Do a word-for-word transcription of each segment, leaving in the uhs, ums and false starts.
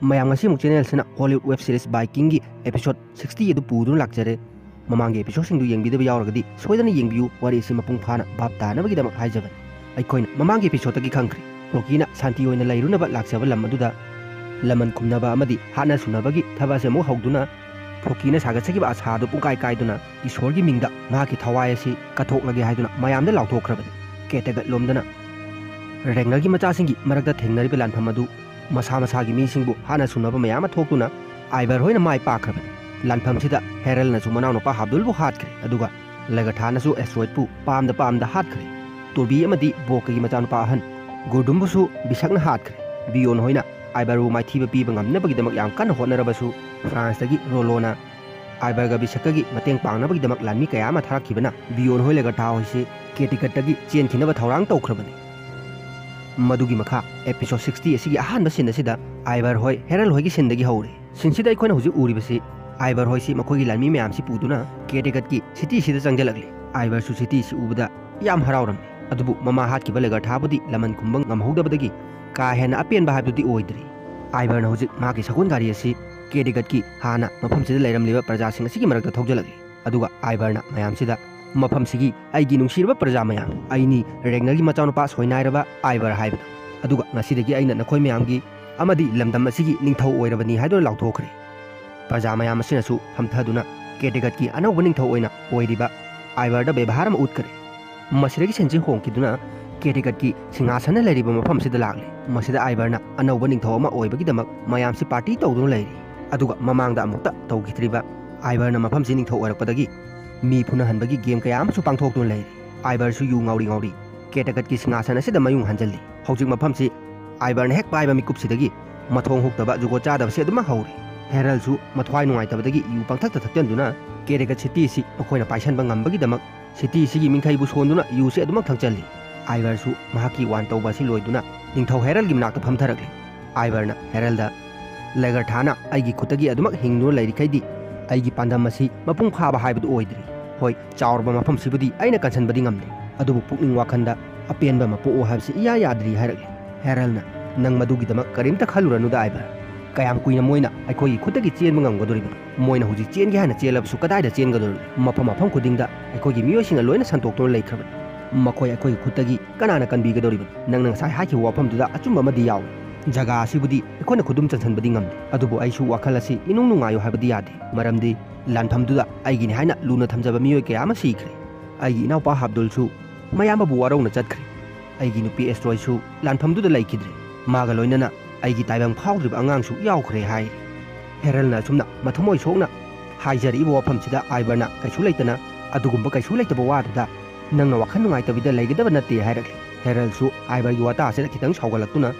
ꯃꯌꯥꯝ, ꯉꯁꯤ ꯑꯃꯨꯛ ꯆꯦꯅꯦꯜꯁꯤꯅ ꯍꯣꯂꯤꯋꯨꯗ ꯋꯦꯕ ꯁꯤꯔꯤꯁ ꯕꯥꯏꯀꯤꯡꯒꯤ ꯑꯦꯄꯤꯁꯣꯗ ꯁꯤꯛꯁꯇꯤ ꯑꯗꯨ ꯄꯨꯗꯨꯅ ꯂꯥꯛꯆꯔꯦ꯫ ꯃꯃꯥꯡꯒꯤ ꯑꯦꯄꯤꯁꯣꯗꯁꯤꯡꯗꯨ ꯌꯦꯡꯕꯤꯗꯕ ꯌꯥꯎꯔꯒꯗꯤ ꯁꯣꯏꯗꯅ ꯌꯦꯡꯕꯤꯌꯨ, ꯋꯥꯔꯤ ꯑꯁꯤ ꯃꯄꯨꯡ ꯐꯥꯅ ꯚꯥꯞ ꯇꯥꯅꯕꯒꯤꯗꯃꯛ ꯍꯥꯏꯖꯕꯅꯤ꯫ ꯑꯩꯈꯣꯏꯅ ꯃꯃꯥꯡꯒꯤ ꯑꯦꯄꯤꯁꯣꯗꯇꯒꯤ ꯈꯪꯈ꯭ꯔꯦ, ꯐ꯭ꯔꯣꯀꯤꯅ ꯁꯥꯟꯇꯤ ꯑꯣꯏꯅ ꯂꯩꯔꯨꯅꯕ ꯂꯥꯛꯆꯕ ꯂꯝ ꯑꯗꯨꯗ ꯂꯃꯟ ꯈꯨꯝꯅꯕ ꯑꯃꯗꯤ ꯍꯥꯠꯅ ꯁꯨꯅꯕꯒꯤ ꯊꯕꯛ ꯑꯁꯤ ꯑꯃꯨꯛ ꯍꯧꯗꯨꯅ ꯐ꯭ꯔꯣꯀꯤꯅ ꯁꯥꯒꯠꯆꯈꯤꯕ ꯑꯁꯥꯗꯨ ꯄꯨꯡꯀꯥꯏ ꯀꯥꯏꯗꯨꯅ ꯏꯁꯣꯔꯒꯤ ꯃꯤꯡꯗ ꯃꯍꯥꯛꯀꯤ ꯊꯋꯥꯏ ꯑꯁꯤ ꯀꯠꯊꯣꯛꯂꯒꯦ ꯍꯥꯏꯗꯨꯅ ꯃꯌꯥꯝꯗ ꯂꯥꯎꯊꯣꯛꯈ꯭ꯔꯕꯅꯤ꯫ ꯀꯦꯇꯦꯒꯠ ꯂꯣꯝꯗꯅ ꯔꯦꯡꯅꯔꯒꯤ ꯃꯆꯥꯁꯤꯡꯒꯤ ꯃꯔꯛꯇ ꯊꯦꯡꯅꯔꯤꯕ ꯂꯥꯟꯐꯝ ꯑꯗꯨ ꯃꯁꯥ ꯃꯁꯥꯒꯤ ꯃꯤꯁꯤꯡꯕꯨ ꯍꯥꯠꯅ ꯁꯨꯅꯕ ꯃꯌꯥꯝ ꯑꯃ ꯊꯣꯛꯇꯨꯅ ꯑꯥꯏꯕꯔ ꯍꯣꯏꯅ ꯃꯥꯏ ꯄꯥꯛꯈ꯭ꯔꯕꯅꯤ꯫ ꯂꯥꯟꯐꯝꯁꯤꯗ ꯍꯦꯔꯜꯅꯁꯨ ꯃꯅꯥꯎꯅꯨꯄꯥ ꯍꯥꯕꯗꯨꯜꯕꯨ ꯍꯥꯠꯈ꯭ꯔꯦ, ꯑꯗꯨꯒ ꯂꯦꯒꯔꯊꯥꯅꯁꯨ ꯑꯦꯁꯇ꯭ꯔꯣꯏꯗꯄꯨ ꯄꯥꯝꯗ ꯄꯥꯝꯗ ꯍꯥꯠꯈ꯭ꯔꯦ꯫ ꯇꯣꯔꯕꯤ ꯑꯃꯗꯤ ꯕꯣꯛꯀꯒꯤ ꯃꯆꯥꯅꯨꯄꯥ ꯑꯍꯟ ꯒꯨꯔꯗꯨꯝꯕꯨꯁꯨ ꯕꯤꯁꯛꯅ ꯍꯥꯠꯈ꯭ꯔꯦ꯫ ꯕꯤꯌꯣꯟ ꯍꯣꯏꯅ ꯑꯥꯏꯕꯔꯕꯨ ꯃꯥꯏꯊꯤꯕ ꯄꯤꯕ ꯉꯝꯅꯕꯒꯤꯗꯃꯛ ꯌꯥꯝ ꯀꯟꯅ ꯍꯣꯠꯅꯔꯕꯁꯨ, ꯐ꯭ꯔꯥꯟꯁꯇꯒꯤ ꯔꯣꯂꯣꯅ ꯑꯥꯏꯕꯔꯒ ꯕꯤꯁꯛꯀꯒꯤ ꯃꯇꯦꯡ ꯄꯥꯡꯅꯕꯒꯤꯗꯃꯛ ꯂꯥꯟꯃꯤ ꯀꯌꯥ ꯑꯃ ꯊꯥꯔꯛꯈꯤꯕꯅ ꯕꯤꯌꯣꯟ ꯍꯣꯏ ꯂꯦꯒꯔꯊꯥ ꯍꯣꯏꯁꯤ ꯀꯦꯇꯤꯀꯠꯇꯒꯤ ꯆꯦꯟꯈꯤꯅꯕ ꯊꯧꯔꯥꯡ ꯇꯧꯈ꯭ꯔꯕꯅꯤ꯫ ꯃꯗꯨꯒꯤ ꯃꯈꯥ ꯑꯦꯄꯤꯁꯣꯗ ꯁꯤꯛꯁꯇꯤ ꯑꯁꯤꯒꯤ ꯑꯍꯥꯟꯕ ꯁꯤꯟ ꯑꯁꯤꯗ ꯑꯥꯏꯕꯔ ꯍꯣꯏ ꯍꯦꯔꯜ ꯍꯣꯏꯒꯤ ꯁꯤꯟꯗꯒꯤ ꯍꯧꯔꯦ꯫ ꯁꯤꯟꯁꯤꯗ ꯑꯩꯈꯣꯏꯅ ꯍꯧꯖꯤꯛ ꯎꯔꯤꯕꯁꯤ ꯑꯥꯏꯕꯔ ꯍꯣꯏꯁꯤ ꯃꯈꯣꯏꯒꯤ ꯂꯥꯟꯃꯤ ꯃꯌꯥꯝꯁꯤ ꯄꯨꯗꯨꯅ ꯀꯦꯇꯤꯀꯠꯀꯤ ꯁꯤꯇꯤꯁꯤꯗ ꯆꯪꯁꯤꯜꯂꯛꯂꯤ꯫ ꯑꯥꯏꯕꯔꯁꯨ ꯁꯤꯇꯤꯁꯤ ꯎꯕꯗ ꯌꯥꯝ ꯍꯔꯥꯎꯔꯝꯃꯤ꯫ ꯑꯗꯨꯕꯨ ꯃꯃꯥ ꯍꯥꯠꯈꯤꯕ ꯂꯦꯒꯔꯊꯥꯕꯨꯗꯤ ꯂꯃꯟ ꯈꯨꯝꯕ ꯉꯝꯍꯧꯗꯕꯗꯒꯤ ꯀꯥ ꯍꯦꯟꯅ ꯑꯄꯦꯟꯕ ꯍꯥꯏꯕꯗꯨꯗꯤ ꯑꯣꯏꯗ꯭ꯔꯤ꯫ ꯑꯥꯏꯕꯔꯅ ꯍꯧꯖꯤꯛ ꯃꯍꯥꯛꯀꯤ ꯁꯒꯣꯜ ꯒꯥꯔꯤ ꯑꯁꯤ ꯀꯦꯇꯤꯀꯠꯀꯤ ꯍꯥꯟꯅ ꯃꯐꯝꯁꯤꯗ ꯂꯩꯔꯝꯂꯤꯕ ꯄ꯭ꯔꯖꯥꯁꯤꯡ ꯑꯁꯤꯒꯤ ꯃꯔꯛꯇ ꯊꯧꯖꯤꯜꯂꯛꯂꯤ꯫ ꯑꯗꯨꯒ ꯑꯥꯏꯕꯔꯅ ꯃꯌꯥꯝꯁꯤꯗ, "ꯃꯐꯝꯁꯤꯒꯤ ꯑꯩꯒꯤ ꯅꯨꯡꯁꯤꯔꯕ ꯄ꯭ꯔꯖꯥ ꯃꯌꯥꯝ, ꯑꯩꯅꯤ ꯔꯦꯒꯅꯔꯒꯤ ꯃꯆꯥꯅꯨꯄꯥ ꯁꯣꯏꯅꯥꯏꯔꯕ ꯑꯥꯏꯕꯔ ꯍꯥꯏꯕꯗꯨ꯫ ꯑꯗꯨꯒ ꯉꯁꯤꯗꯒꯤ ꯑꯩꯅ ꯅꯈꯣꯏ ꯃꯌꯥꯝꯒꯤ ꯑꯃꯗꯤ ꯂꯝꯗꯝ ꯑꯁꯤꯒꯤ ꯅꯤꯡꯊꯧ ꯑꯣꯏꯔꯕꯅꯤ" ꯍꯥꯏꯗꯨꯅ ꯂꯥꯎꯊꯣꯛꯈ꯭ꯔꯦ꯫ ꯄ꯭ꯔꯖꯥ ꯃꯌꯥꯝ ꯑꯁꯤꯅꯁꯨ ꯐꯝꯊꯗꯨꯅ ꯀꯦꯇꯤꯀꯠꯀꯤ ꯑꯅꯧꯕ ꯅꯤꯡꯊꯧ ꯑꯣꯏꯅ ꯑꯣꯏꯔꯤꯕ ꯑꯥꯏꯕꯔꯗ ꯕꯦꯕꯥꯔ ꯑꯃ ꯎꯠꯈ꯭ꯔꯦ꯫ ꯃꯁꯤꯗꯒꯤ ꯁꯤꯟꯁꯤ ꯍꯣꯡꯈꯤꯗꯨꯅ ꯀꯦꯇꯤꯀꯠꯀꯤ ꯁꯤꯡꯍꯥꯁꯟꯅ ꯂꯩꯔꯤꯕ ꯃꯐꯝꯁꯤꯗ ꯂꯥꯛꯂꯦ꯫ ꯃꯁꯤꯗ ꯑꯥꯏꯕꯔꯅ ꯑꯅꯧꯕ ꯅꯤꯡꯊꯧ ꯑꯃ ꯑꯣꯏꯕꯒꯤꯗꯃꯛ ꯃꯌꯥꯝꯁꯤ ꯄꯥꯔꯇꯤ ꯇꯧꯗꯨꯅ ꯂꯩꯔꯤ꯫ ꯑꯗꯨꯒ ꯃꯃꯥꯡꯗ ꯑꯃꯨꯛꯇ ꯇꯧꯈꯤꯗ꯭ꯔꯤꯕ ꯑꯥꯏꯕꯔꯅ ꯃꯐꯝꯁꯤ ꯅꯤꯡꯊꯧ ꯑꯣꯏꯔꯛꯄꯗꯒꯤ ꯃꯤ ꯐꯨꯅꯍꯟꯕꯒꯤ ꯒꯦꯝ ꯀꯌꯥ ꯑꯃꯁꯨ ꯄꯥꯡꯊꯣꯛꯇꯨꯅ ꯂꯩꯔꯤ꯫ ꯑꯥꯏꯕꯔꯁꯨ ꯌꯨ ꯉꯥꯎꯔꯤ ꯉꯥꯎꯔꯤ ꯀꯦꯇꯤꯀꯠꯀꯤ ꯁꯤꯡꯍꯥꯁꯟ ꯑꯁꯤꯗ ꯃꯌꯨꯡ ꯍꯟꯖꯤꯜꯂꯤ꯫ ꯍꯧꯖꯤꯛ ꯃꯐꯝꯁꯤ ꯑꯥꯏꯕꯔꯅ ꯍꯦꯛ ꯄꯥꯏꯕ ꯃꯤꯀꯨꯞꯁꯤꯗꯒꯤ ꯃꯊꯣꯡ ꯍꯨꯛꯇꯕ ꯖꯨꯒꯣꯠ ꯆꯥꯗꯕꯁꯤ ꯑꯗꯨꯃꯛ ꯍꯧꯔꯤ꯫ ꯍꯦꯔꯜꯁꯨ ꯃꯊ꯭ꯋꯥꯏ ꯅꯨꯡꯉꯥꯏꯇꯕꯗꯒꯤ ꯌꯨ ꯄꯪꯊꯛꯇ ꯊꯛꯆꯟꯗꯨꯅ ꯀꯦꯇꯤꯀꯠ ꯁꯤꯇꯤ ꯑꯁꯤ ꯃꯈꯣꯏꯅ ꯄꯥꯏꯁꯟꯕ ꯉꯝꯕꯒꯤꯗꯃꯛ ꯁꯤꯇꯤ ꯑꯁꯤꯒꯤ ꯃꯤꯡꯈꯩꯕꯨ ꯁꯣꯟꯗꯨꯅ ꯌꯨꯁꯤ ꯑꯗꯨꯃꯛ ꯊꯛꯆꯜꯂꯤ꯫ ꯑꯥꯏꯕꯔꯁꯨ ꯃꯍꯥꯛꯀꯤ ꯋꯥꯟ ꯇꯧꯕ ꯑꯁꯤ ꯂꯣꯏꯗꯨꯅ ꯅꯤꯡꯊꯧ ꯍꯦꯔꯜꯒꯤ ꯃꯅꯥꯛꯇ ꯐꯝꯊꯔꯛꯂꯤ꯫ ꯑꯥꯏꯕꯔꯅ ꯍꯦꯔꯜꯗ, "ꯂꯦꯒꯔꯊꯥꯅ ꯑꯩꯒꯤ ꯈꯨꯠꯇꯒꯤ ꯑꯗꯨꯃꯛ ꯍꯤꯡꯗꯨꯅ ꯂꯩꯔꯤꯈꯩꯗꯤ ꯑꯩꯒꯤ ꯄꯥꯟꯗꯝ ꯑꯁꯤ ꯃꯄꯨꯡ ꯐꯥꯕ ꯍꯥꯏꯕꯗꯨ ꯑꯣꯏꯗ꯭ꯔꯤ꯫ ꯍꯣꯏ, ꯆꯥꯎꯔꯕ ꯃꯐꯝꯁꯤꯕꯨꯗꯤ ꯑꯩꯅ ꯀꯟꯁꯤꯟꯕꯗꯤ ꯉꯝꯂꯦ, ꯑꯗꯨꯕꯨ ꯄꯨꯛꯅꯤꯡ ꯋꯥꯈꯜꯗ ꯑꯄꯦꯟꯕ ꯑꯃ ꯄꯣꯛꯎ ꯍꯥꯏꯕꯁꯤ ꯏꯌꯥ ꯌꯥꯗ꯭ꯔꯤ" ꯍꯥꯏꯔꯛꯂꯤ꯫ ꯍꯦꯔꯜꯅ, "ꯅꯪ ꯃꯗꯨꯒꯤꯗꯃꯛ ꯀꯔꯤꯝꯇ ꯈꯜꯂꯨꯔꯅꯨꯗ ꯑꯥꯏꯕꯔ꯫ ꯀꯌꯥꯝ ꯀꯨꯏꯅ ꯃꯣꯏꯅ ꯑꯩꯈꯣꯏꯒꯤ ꯈꯨꯠꯇꯒꯤ ꯆꯦꯟꯕ ꯉꯝꯒꯗꯧꯔꯤꯕꯅꯣ? ꯃꯣꯏꯅ ꯍꯧꯖꯤꯛ ꯆꯦꯟꯒꯦ ꯍꯥꯏꯅ ꯆꯦꯜꯂꯕꯁꯨ ꯀꯗꯥꯏꯗ ꯆꯦꯟꯒꯗꯧꯔꯤꯕꯅꯣ? ꯃꯐꯝ ꯃꯐꯝ ꯈꯨꯗꯤꯡꯗ ꯑꯩꯈꯣꯏꯒꯤ ꯃꯤꯑꯣꯏꯁꯤꯡꯅ ꯂꯣꯏꯅ ꯁꯟꯇꯣꯛꯇꯨꯅ ꯂꯩꯈ꯭ꯔꯕꯅꯤ꯫ ꯃꯈꯣꯏ ꯑꯩꯈꯣꯏꯒꯤ ꯈꯨꯠꯇꯒꯤ ꯀꯅꯥꯅ ꯀꯟꯕꯤꯒꯗꯧꯔꯤꯕꯅꯣ? ꯅꯪꯅ ꯉꯁꯥꯏ ꯍꯥꯏꯈꯤꯕ ꯋꯥꯐꯝꯗꯨꯗ ꯑꯆꯨꯝꯕ ꯑꯃꯗꯤ ꯌꯥꯎꯏ꯫ ꯖꯒꯥ ꯑꯁꯤꯕꯨꯗꯤ ꯑꯩꯈꯣꯏꯅ ꯈꯨꯗꯨꯝ ꯆꯟꯁꯤꯟꯕꯗꯤ ꯉꯝꯗꯦ, ꯑꯗꯨꯕꯨ ꯑꯩꯁꯨ ꯋꯥꯈꯜ ꯑꯁꯤ ꯏꯅꯨꯡ ꯅꯨꯡꯉꯥꯏꯌꯨ ꯍꯥꯏꯕꯗꯤ ꯌꯥꯗꯦ, ꯃꯔꯝꯗꯤ ꯂꯥꯟꯐꯝꯗꯨꯗ ꯑꯩꯒꯤꯅꯤ ꯍꯥꯏꯅ ꯂꯨꯅ ꯊꯝꯖꯕ ꯃꯤꯑꯣꯏ ꯀꯌꯥ ꯑꯃ ꯁꯤꯈ꯭ꯔꯦ꯫ ꯑꯩꯒꯤ ꯏꯅꯥꯎꯄꯥ ꯍꯥꯕꯗꯨꯜꯁꯨ ꯃꯌꯥꯝꯕꯕꯨ ꯋꯥꯔꯧꯅ ꯆꯠꯈ꯭ꯔꯦ꯫ ꯑꯩꯒꯤ ꯅꯨꯄꯤ ꯑꯦꯁꯇ꯭ꯔꯣꯏꯁꯨ ꯂꯥꯟꯐꯝꯗꯨꯗ ꯂꯩꯈꯤꯗ꯭ꯔꯦ꯫ ꯃꯥꯒ ꯂꯣꯏꯅꯅ ꯑꯩꯒꯤ ꯇꯥꯏꯕꯪ ꯐꯥꯎꯗ꯭ꯔꯤꯕ ꯑꯉꯥꯡꯁꯨ ꯌꯥꯎꯈ꯭ꯔꯦ ꯍꯥꯏ꯫ ꯍꯦꯔꯜꯅ ꯑꯁꯨꯝꯅ ꯃꯊꯃꯣꯏ ꯁꯣꯛꯅ ꯍꯥꯏꯖꯔꯛꯏꯕ ꯋꯥꯐꯝꯁꯤꯗ ꯑꯥꯏꯕꯔꯅ ꯀꯩꯁꯨ ꯂꯩꯇꯅ, "ꯑꯗꯨꯒꯨꯝꯕ ꯀꯩꯁꯨ ꯂꯩꯇꯕ ꯋꯥꯗꯨꯗ ꯅꯪꯅ ꯋꯥꯈꯜ ꯅꯨꯡꯉꯥꯏꯇꯕꯤꯗ ꯂꯩꯒꯗꯕ ꯅꯠꯇꯦ" ꯍꯥꯏꯔꯛꯂꯤ꯫ ꯍꯦꯔꯜꯁꯨ ꯑꯥꯏꯕꯔꯒꯤ ꯋꯥꯇꯥ ꯑꯁꯤꯗ ꯈꯤꯇꯪ ꯁꯥꯎꯒꯠꯂꯛꯇꯨꯅ,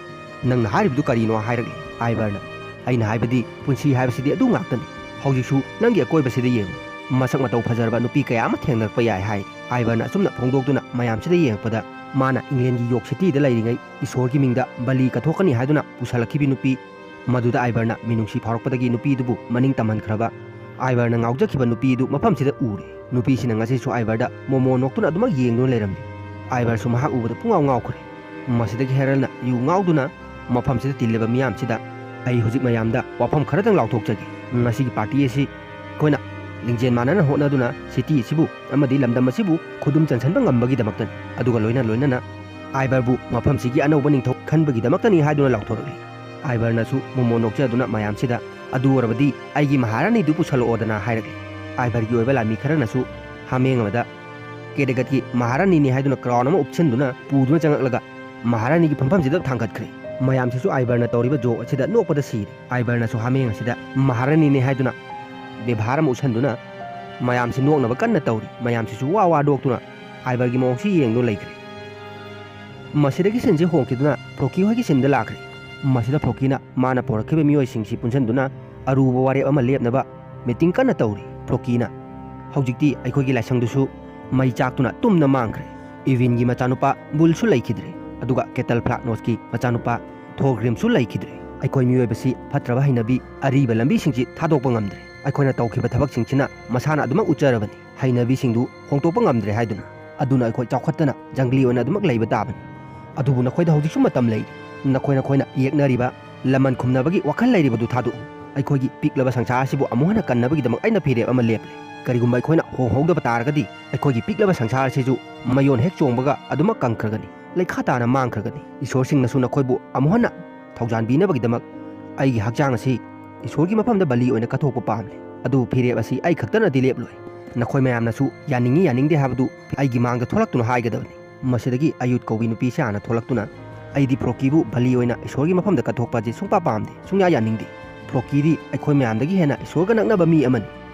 "ꯅꯪꯅ ꯍꯥꯏꯔꯤꯕꯗꯨ ꯀꯔꯤꯅꯣ?" ꯍꯥꯏꯔꯛꯂꯤ꯫ ꯑꯥꯏꯕꯔꯅ, "ꯑꯩꯅ ꯍꯥꯏꯕꯗꯤ ꯄꯨꯟꯁꯤ ꯍꯥꯏꯕꯁꯤꯗꯤ ꯑꯗꯨ ꯉꯥꯛꯇꯅꯤ꯫ ꯍꯧꯖꯤꯛꯁꯨ ꯅꯪꯒꯤ ꯑꯀꯣꯏꯕꯁꯤꯗ ꯌꯦꯡꯉꯨ꯫ ꯃꯁꯛ ꯃꯇꯧ ꯐꯖꯔꯕ ꯅꯨꯄꯤ ꯀꯌꯥ ꯑꯃ ꯊꯦꯡꯅꯔꯛꯄ ꯌꯥꯏ" ꯍꯥꯏ꯫ ꯑꯥꯏꯕꯔꯅ ꯑꯁꯨꯝꯅ ꯐꯣꯡꯗꯣꯛꯇꯨꯅ ꯃꯌꯥꯝꯁꯤꯗ ꯌꯦꯡꯉꯛꯄꯗ, ꯃꯥꯅ ꯏꯪꯂꯦꯟꯒꯤ ꯌꯣꯔꯛ ꯁꯤꯇꯤꯗ ꯂꯩꯔꯤꯉꯩ ꯏꯁꯣꯔꯒꯤ ꯃꯤꯡꯗ ꯕꯂꯤ ꯀꯠꯊꯣꯛꯀꯅꯤ ꯍꯥꯏꯗꯨꯅ ꯄꯨꯁꯜꯂꯛꯈꯤꯕꯤ ꯅꯨꯄꯤ, ꯃꯗꯨꯗ ꯑꯥꯏꯕꯔꯅ ꯃꯤꯅꯨꯡꯁꯤ ꯐꯥꯎꯔꯛꯄꯗꯒꯤ ꯅꯨꯄꯤꯗꯨꯕꯨ ꯃꯅꯤꯡ ꯇꯝꯍꯟꯈ꯭ꯔꯕ, ꯑꯥꯏꯕꯔꯅ ꯉꯥꯎꯖꯈꯤꯕ ꯅꯨꯄꯤꯗꯨ ꯃꯐꯝꯁꯤꯗ ꯎꯔꯦ꯫ ꯅꯨꯄꯤꯁꯤꯅ ꯉꯁꯤꯁꯨ ꯑꯥꯏꯕꯔꯗ ꯃꯣꯃꯣ ꯅꯣꯛꯇꯨꯅ ꯑꯗꯨꯃꯛ ꯌꯦꯡꯗꯨꯅ ꯂꯩꯔꯝꯂꯤ꯫ ꯑꯥꯏꯕꯔꯁꯨ ꯃꯍꯥꯛ ꯎꯕꯗ ꯄꯨꯡꯉꯥꯎ ꯉꯥꯎꯈ꯭ꯔꯦ꯫ ꯃꯁꯤꯗꯒꯤ ꯍꯦꯔꯜꯅ ꯌꯨ ꯉꯥꯎꯗꯨꯅ ꯃꯐꯝꯁꯤꯗ ꯇꯤꯜꯂꯤꯕ ꯃꯤꯌꯥꯝꯁꯤꯗ, "ꯑꯩ ꯍꯧꯖꯤꯛ ꯃꯌꯥꯝꯗ ꯋꯥꯐꯝ ꯈꯔꯗꯪ ꯂꯥꯎꯊꯣꯛꯆꯒꯦ꯫ ꯉꯁꯤꯒꯤ ꯄꯥꯔꯇꯤ ꯑꯁꯤ ꯑꯩꯈꯣꯏꯅ ꯂꯤꯡꯖꯦꯜ ꯃꯥꯟꯅꯅ ꯍꯣꯠꯅꯗꯨꯅ ꯁꯤꯇꯤ ꯑꯁꯤꯕꯨ ꯑꯃꯗꯤ ꯂꯝꯗꯝ ꯑꯁꯤꯕꯨ ꯈꯨꯗꯨꯝ ꯆꯟꯁꯤꯟꯕ ꯉꯝꯕꯒꯤꯗꯃꯛꯇꯅꯤ, ꯑꯗꯨꯒ ꯂꯣꯏꯅ ꯂꯣꯏꯅꯅ ꯑꯥꯏꯕꯔꯕꯨ ꯃꯐꯝꯁꯤꯒꯤ ꯑꯅꯧꯕ ꯅꯤꯡꯊꯧ ꯈꯟꯕꯒꯤꯗꯃꯛꯇꯅꯤ" ꯍꯥꯏꯗꯨꯅ ꯂꯥꯎꯊꯣꯔꯛꯂꯤ꯫ ꯑꯥꯏꯕꯔꯅꯁꯨ ꯃꯣꯃꯣ ꯅꯣꯛꯆꯗꯨꯅ ꯃꯌꯥꯝꯁꯤꯗ, "ꯑꯗꯨ ꯑꯣꯏꯔꯕꯗꯤ ꯑꯩꯒꯤ ꯃꯍꯥꯔꯥꯅꯤꯗꯨ ꯄꯨꯁꯜꯂꯛꯑꯣꯗꯅ" ꯍꯥꯏꯔꯛꯂꯤ꯫ ꯑꯥꯏꯕꯔꯒꯤ ꯑꯣꯏꯕ ꯂꯥꯟꯃꯤ ꯈꯔꯅꯁꯨ ꯍꯥꯃꯦꯡ ꯑꯃꯗ ꯀꯦꯗꯒꯠꯀꯤ ꯃꯍꯥꯔꯥꯅꯤꯅꯤ ꯍꯥꯏꯗꯨꯅ ꯀ꯭ꯔꯥꯎꯟ ꯑꯃ ꯎꯞꯁꯤꯟꯗꯨꯅ ꯄꯨꯗꯨꯅ ꯆꯪꯂꯛꯂꯒ ꯃꯍꯥꯔꯥꯅꯤꯒꯤ ꯐꯝꯐꯝꯁꯤꯗ ꯊꯥꯡꯒꯠꯈ꯭ꯔꯦ꯫ ꯃꯌꯥꯝꯁꯤꯁꯨ ꯑꯥꯏꯕꯔꯅ ꯇꯧꯔꯤꯕ ꯖꯣꯛ ꯑꯁꯤꯗ ꯅꯣꯛꯄꯗ ꯁꯤꯔꯦ꯫ ꯑꯥꯏꯕꯔꯅꯁꯨ ꯍꯥꯃꯦꯡ ꯑꯁꯤꯗ ꯃꯍꯥꯔꯥꯅꯤꯅꯤ ꯍꯥꯏꯗꯨꯅ ꯕꯦꯚꯥꯔ ꯑꯃ ꯎꯠꯁꯟꯗꯨꯅ ꯃꯌꯥꯝꯁꯤ ꯅꯣꯛꯅꯕ ꯀꯟꯅ ꯇꯧꯔꯤ꯫ ꯃꯌꯥꯝꯁꯤꯁꯨ ꯋꯥ ꯋꯥ ꯅꯣꯛꯇꯨꯅ ꯑꯥꯏꯕꯔꯒꯤ ꯃꯑꯣꯡꯁꯤ ꯌꯦꯡꯗꯨꯅ ꯂꯩꯈ꯭ꯔꯦ꯫ ꯃꯁꯤꯗꯒꯤ ꯁꯤꯟꯁꯤ ꯍꯣꯡꯈꯤꯗꯨꯅ ꯐ꯭ꯔꯣꯀꯤ ꯍꯣꯏꯒꯤ ꯁꯤꯟꯗ ꯂꯥꯛꯈ꯭ꯔꯦ꯫ ꯃꯁꯤꯗ ꯐ꯭ꯔꯣꯀꯤꯅ ꯃꯥꯅ ꯄꯨꯔꯛꯈꯤꯕ ꯃꯤꯑꯣꯏꯁꯤꯡꯁꯤ ꯄꯨꯟꯁꯤꯟꯗꯨꯅ ꯑꯔꯨꯕ ꯋꯥꯔꯦꯞ ꯑꯃ ꯂꯦꯞꯅꯕ ꯃꯤꯇꯤꯡ ꯀꯟꯅ ꯇꯧꯔꯤ꯫ ꯐ꯭ꯔꯣꯀꯤꯅ, "ꯍꯧꯖꯤꯛꯇꯤ ꯑꯩꯈꯣꯏꯒꯤ ꯂꯥꯏꯁꯪꯗꯨꯁꯨ ꯃꯩ ꯆꯥꯛꯇꯨꯅ ꯇꯨꯝꯅ ꯃꯥꯡꯈ꯭ꯔꯦ꯫ ꯏꯚꯤꯟꯒꯤ ꯃꯆꯥꯅꯨꯄꯥ ꯕꯨꯜꯁꯨ ꯂꯩꯈꯤꯗ꯭ꯔꯦ, ꯑꯗꯨꯒ ꯀꯦꯇꯜ ꯐ꯭ꯂꯥꯛꯅꯣꯁꯀꯤ ꯃꯆꯥꯅꯨꯄꯥ ꯊꯣꯔꯒ꯭ꯔꯤꯝꯁꯨ ꯂꯩꯈꯤꯗ꯭ꯔꯦ꯫ ꯑꯩꯈꯣꯏ ꯃꯤꯑꯣꯏꯕꯁꯤ ꯐꯠꯇ꯭ꯔꯕ ꯍꯩꯅꯕꯤ, ꯑꯔꯤꯕ ꯂꯝꯕꯤꯁꯤꯡꯁꯤ ꯊꯥꯗꯣꯛꯄ ꯉꯝꯗ꯭ꯔꯦ꯫ ꯑꯩꯈꯣꯏꯅ ꯇꯧꯈꯤꯕ ꯊꯕꯛꯁꯤꯡꯁꯤꯅ ꯃꯁꯥꯅ ꯑꯗꯨꯃꯛ ꯎꯠꯆꯔꯕꯅꯤ, ꯍꯩꯅꯕꯤꯁꯤꯡꯗꯨ ꯍꯣꯡꯗꯣꯛꯄ ꯉꯝꯗ꯭ꯔꯦ ꯍꯥꯏꯗꯨꯅ꯫ ꯑꯗꯨꯅ ꯑꯩꯈꯣꯏ ꯆꯥꯎꯈꯠꯇꯅ ꯖꯪꯒꯂꯤ ꯑꯣꯏꯅ ꯑꯗꯨꯃꯛ ꯂꯩꯕ ꯇꯥꯕꯅꯤ꯫ ꯑꯗꯨꯕꯨ ꯅꯈꯣꯏꯗ ꯍꯧꯖꯤꯛꯁꯨ ꯃꯇꯝ ꯂꯩꯔꯤ꯫ ꯅꯈꯣꯏ ꯅꯈꯣꯏꯅ ꯌꯦꯛꯅꯔꯤꯕ ꯂꯃꯟ ꯈꯨꯝꯅꯕꯒꯤ ꯋꯥꯈꯜ ꯂꯩꯔꯤꯕꯗꯨ ꯊꯥꯗꯣꯛꯎ꯫ ꯑꯩꯈꯣꯏꯒꯤ ꯄꯤꯛꯂꯕ ꯁꯪꯁꯥꯔ ꯑꯁꯤꯕꯨ ꯑꯃꯨꯛ ꯍꯟꯅ ꯀꯟꯅꯕꯒꯤꯗꯃꯛ ꯑꯩꯅ ꯐꯤꯔꯦꯞ ꯑꯃ ꯂꯦꯞꯂꯦ꯫ ꯀꯔꯤꯒꯨꯝꯕ ꯑꯩꯈꯣꯏꯅ ꯍꯣꯡꯍꯧꯗꯕ ꯇꯥꯔꯒꯗꯤ, ꯑꯩꯈꯣꯏꯒꯤ ꯄꯤꯛꯂꯕ ꯁꯪꯁꯥꯔ ꯑꯁꯤꯁꯨ ꯃꯌꯣꯟ ꯍꯦꯛ ꯆꯣꯡꯕꯒ ꯑꯗꯨꯃꯛ ꯀꯪꯈ꯭ꯔꯒꯅꯤ, ꯂꯩꯈꯥ ꯇꯥꯅ ꯃꯥꯡꯈ꯭ꯔꯒꯅꯤ꯫ ꯏꯁꯣꯔꯁꯤꯡꯅꯁꯨ ꯅꯈꯣꯏꯕꯨ ꯑꯃꯨꯛ ꯍꯟꯅ ꯊꯧꯖꯥꯟꯕꯤꯅꯕꯒꯤꯗꯃꯛ ꯑꯩꯒꯤ ꯍꯛꯆꯥꯡ ꯑꯁꯤ ꯏꯁꯣꯔꯒꯤ ꯃꯐꯝꯗ ꯕꯂꯤ ꯑꯣꯏꯅ ꯀꯠꯊꯣꯛꯄ ꯄꯥꯝꯂꯦ꯫ ꯑꯗꯨꯕꯨ ꯐꯤꯔꯦꯞ ꯑꯁꯤ ꯑꯩ ꯈꯛꯇꯅꯗꯤ ꯂꯦꯞꯂꯣꯏ꯫ ꯅꯈꯣꯏ ꯃꯌꯥꯝꯅꯁꯨ ꯌꯥꯅꯤꯡꯏ ꯌꯥꯅꯤꯡꯗꯦ ꯍꯥꯏꯕꯗꯨ ꯑꯩꯒꯤ ꯃꯥꯡꯗ ꯊꯣꯛꯂꯛꯇꯨꯅ ꯍꯥꯏꯒꯗꯕꯅꯤ꯫ ꯃꯁꯤꯗꯒꯤ ꯑꯌꯨꯠ ꯀꯧꯕꯤ ꯅꯨꯄꯤꯁꯤ ꯍꯥꯟꯅ ꯊꯣꯛꯂꯛꯇꯨꯅ, "ꯑꯩꯗꯤ ꯐ꯭ꯔꯣꯀꯤꯕꯨ ꯕꯂꯤ ꯑꯣꯏꯅ ꯏꯁꯣꯔꯒꯤ ꯃꯐꯝꯗ ꯀꯠꯊꯣꯛꯄ ꯑꯁꯤ ꯁꯨꯡꯄꯥ ꯄꯥꯝꯗꯦ, ꯁꯨꯡꯌꯥ ꯌꯥꯅꯤꯡꯗꯦ꯫ ꯐ꯭ꯔꯣꯀꯤꯗꯤ ꯑꯩꯈꯣꯏ ꯃꯌꯥꯝꯗꯒꯤ ꯍꯦꯟꯅ ꯏꯁꯣꯔꯒ ꯅꯛꯅꯕ ꯃꯤ ꯑꯃꯅꯤ꯫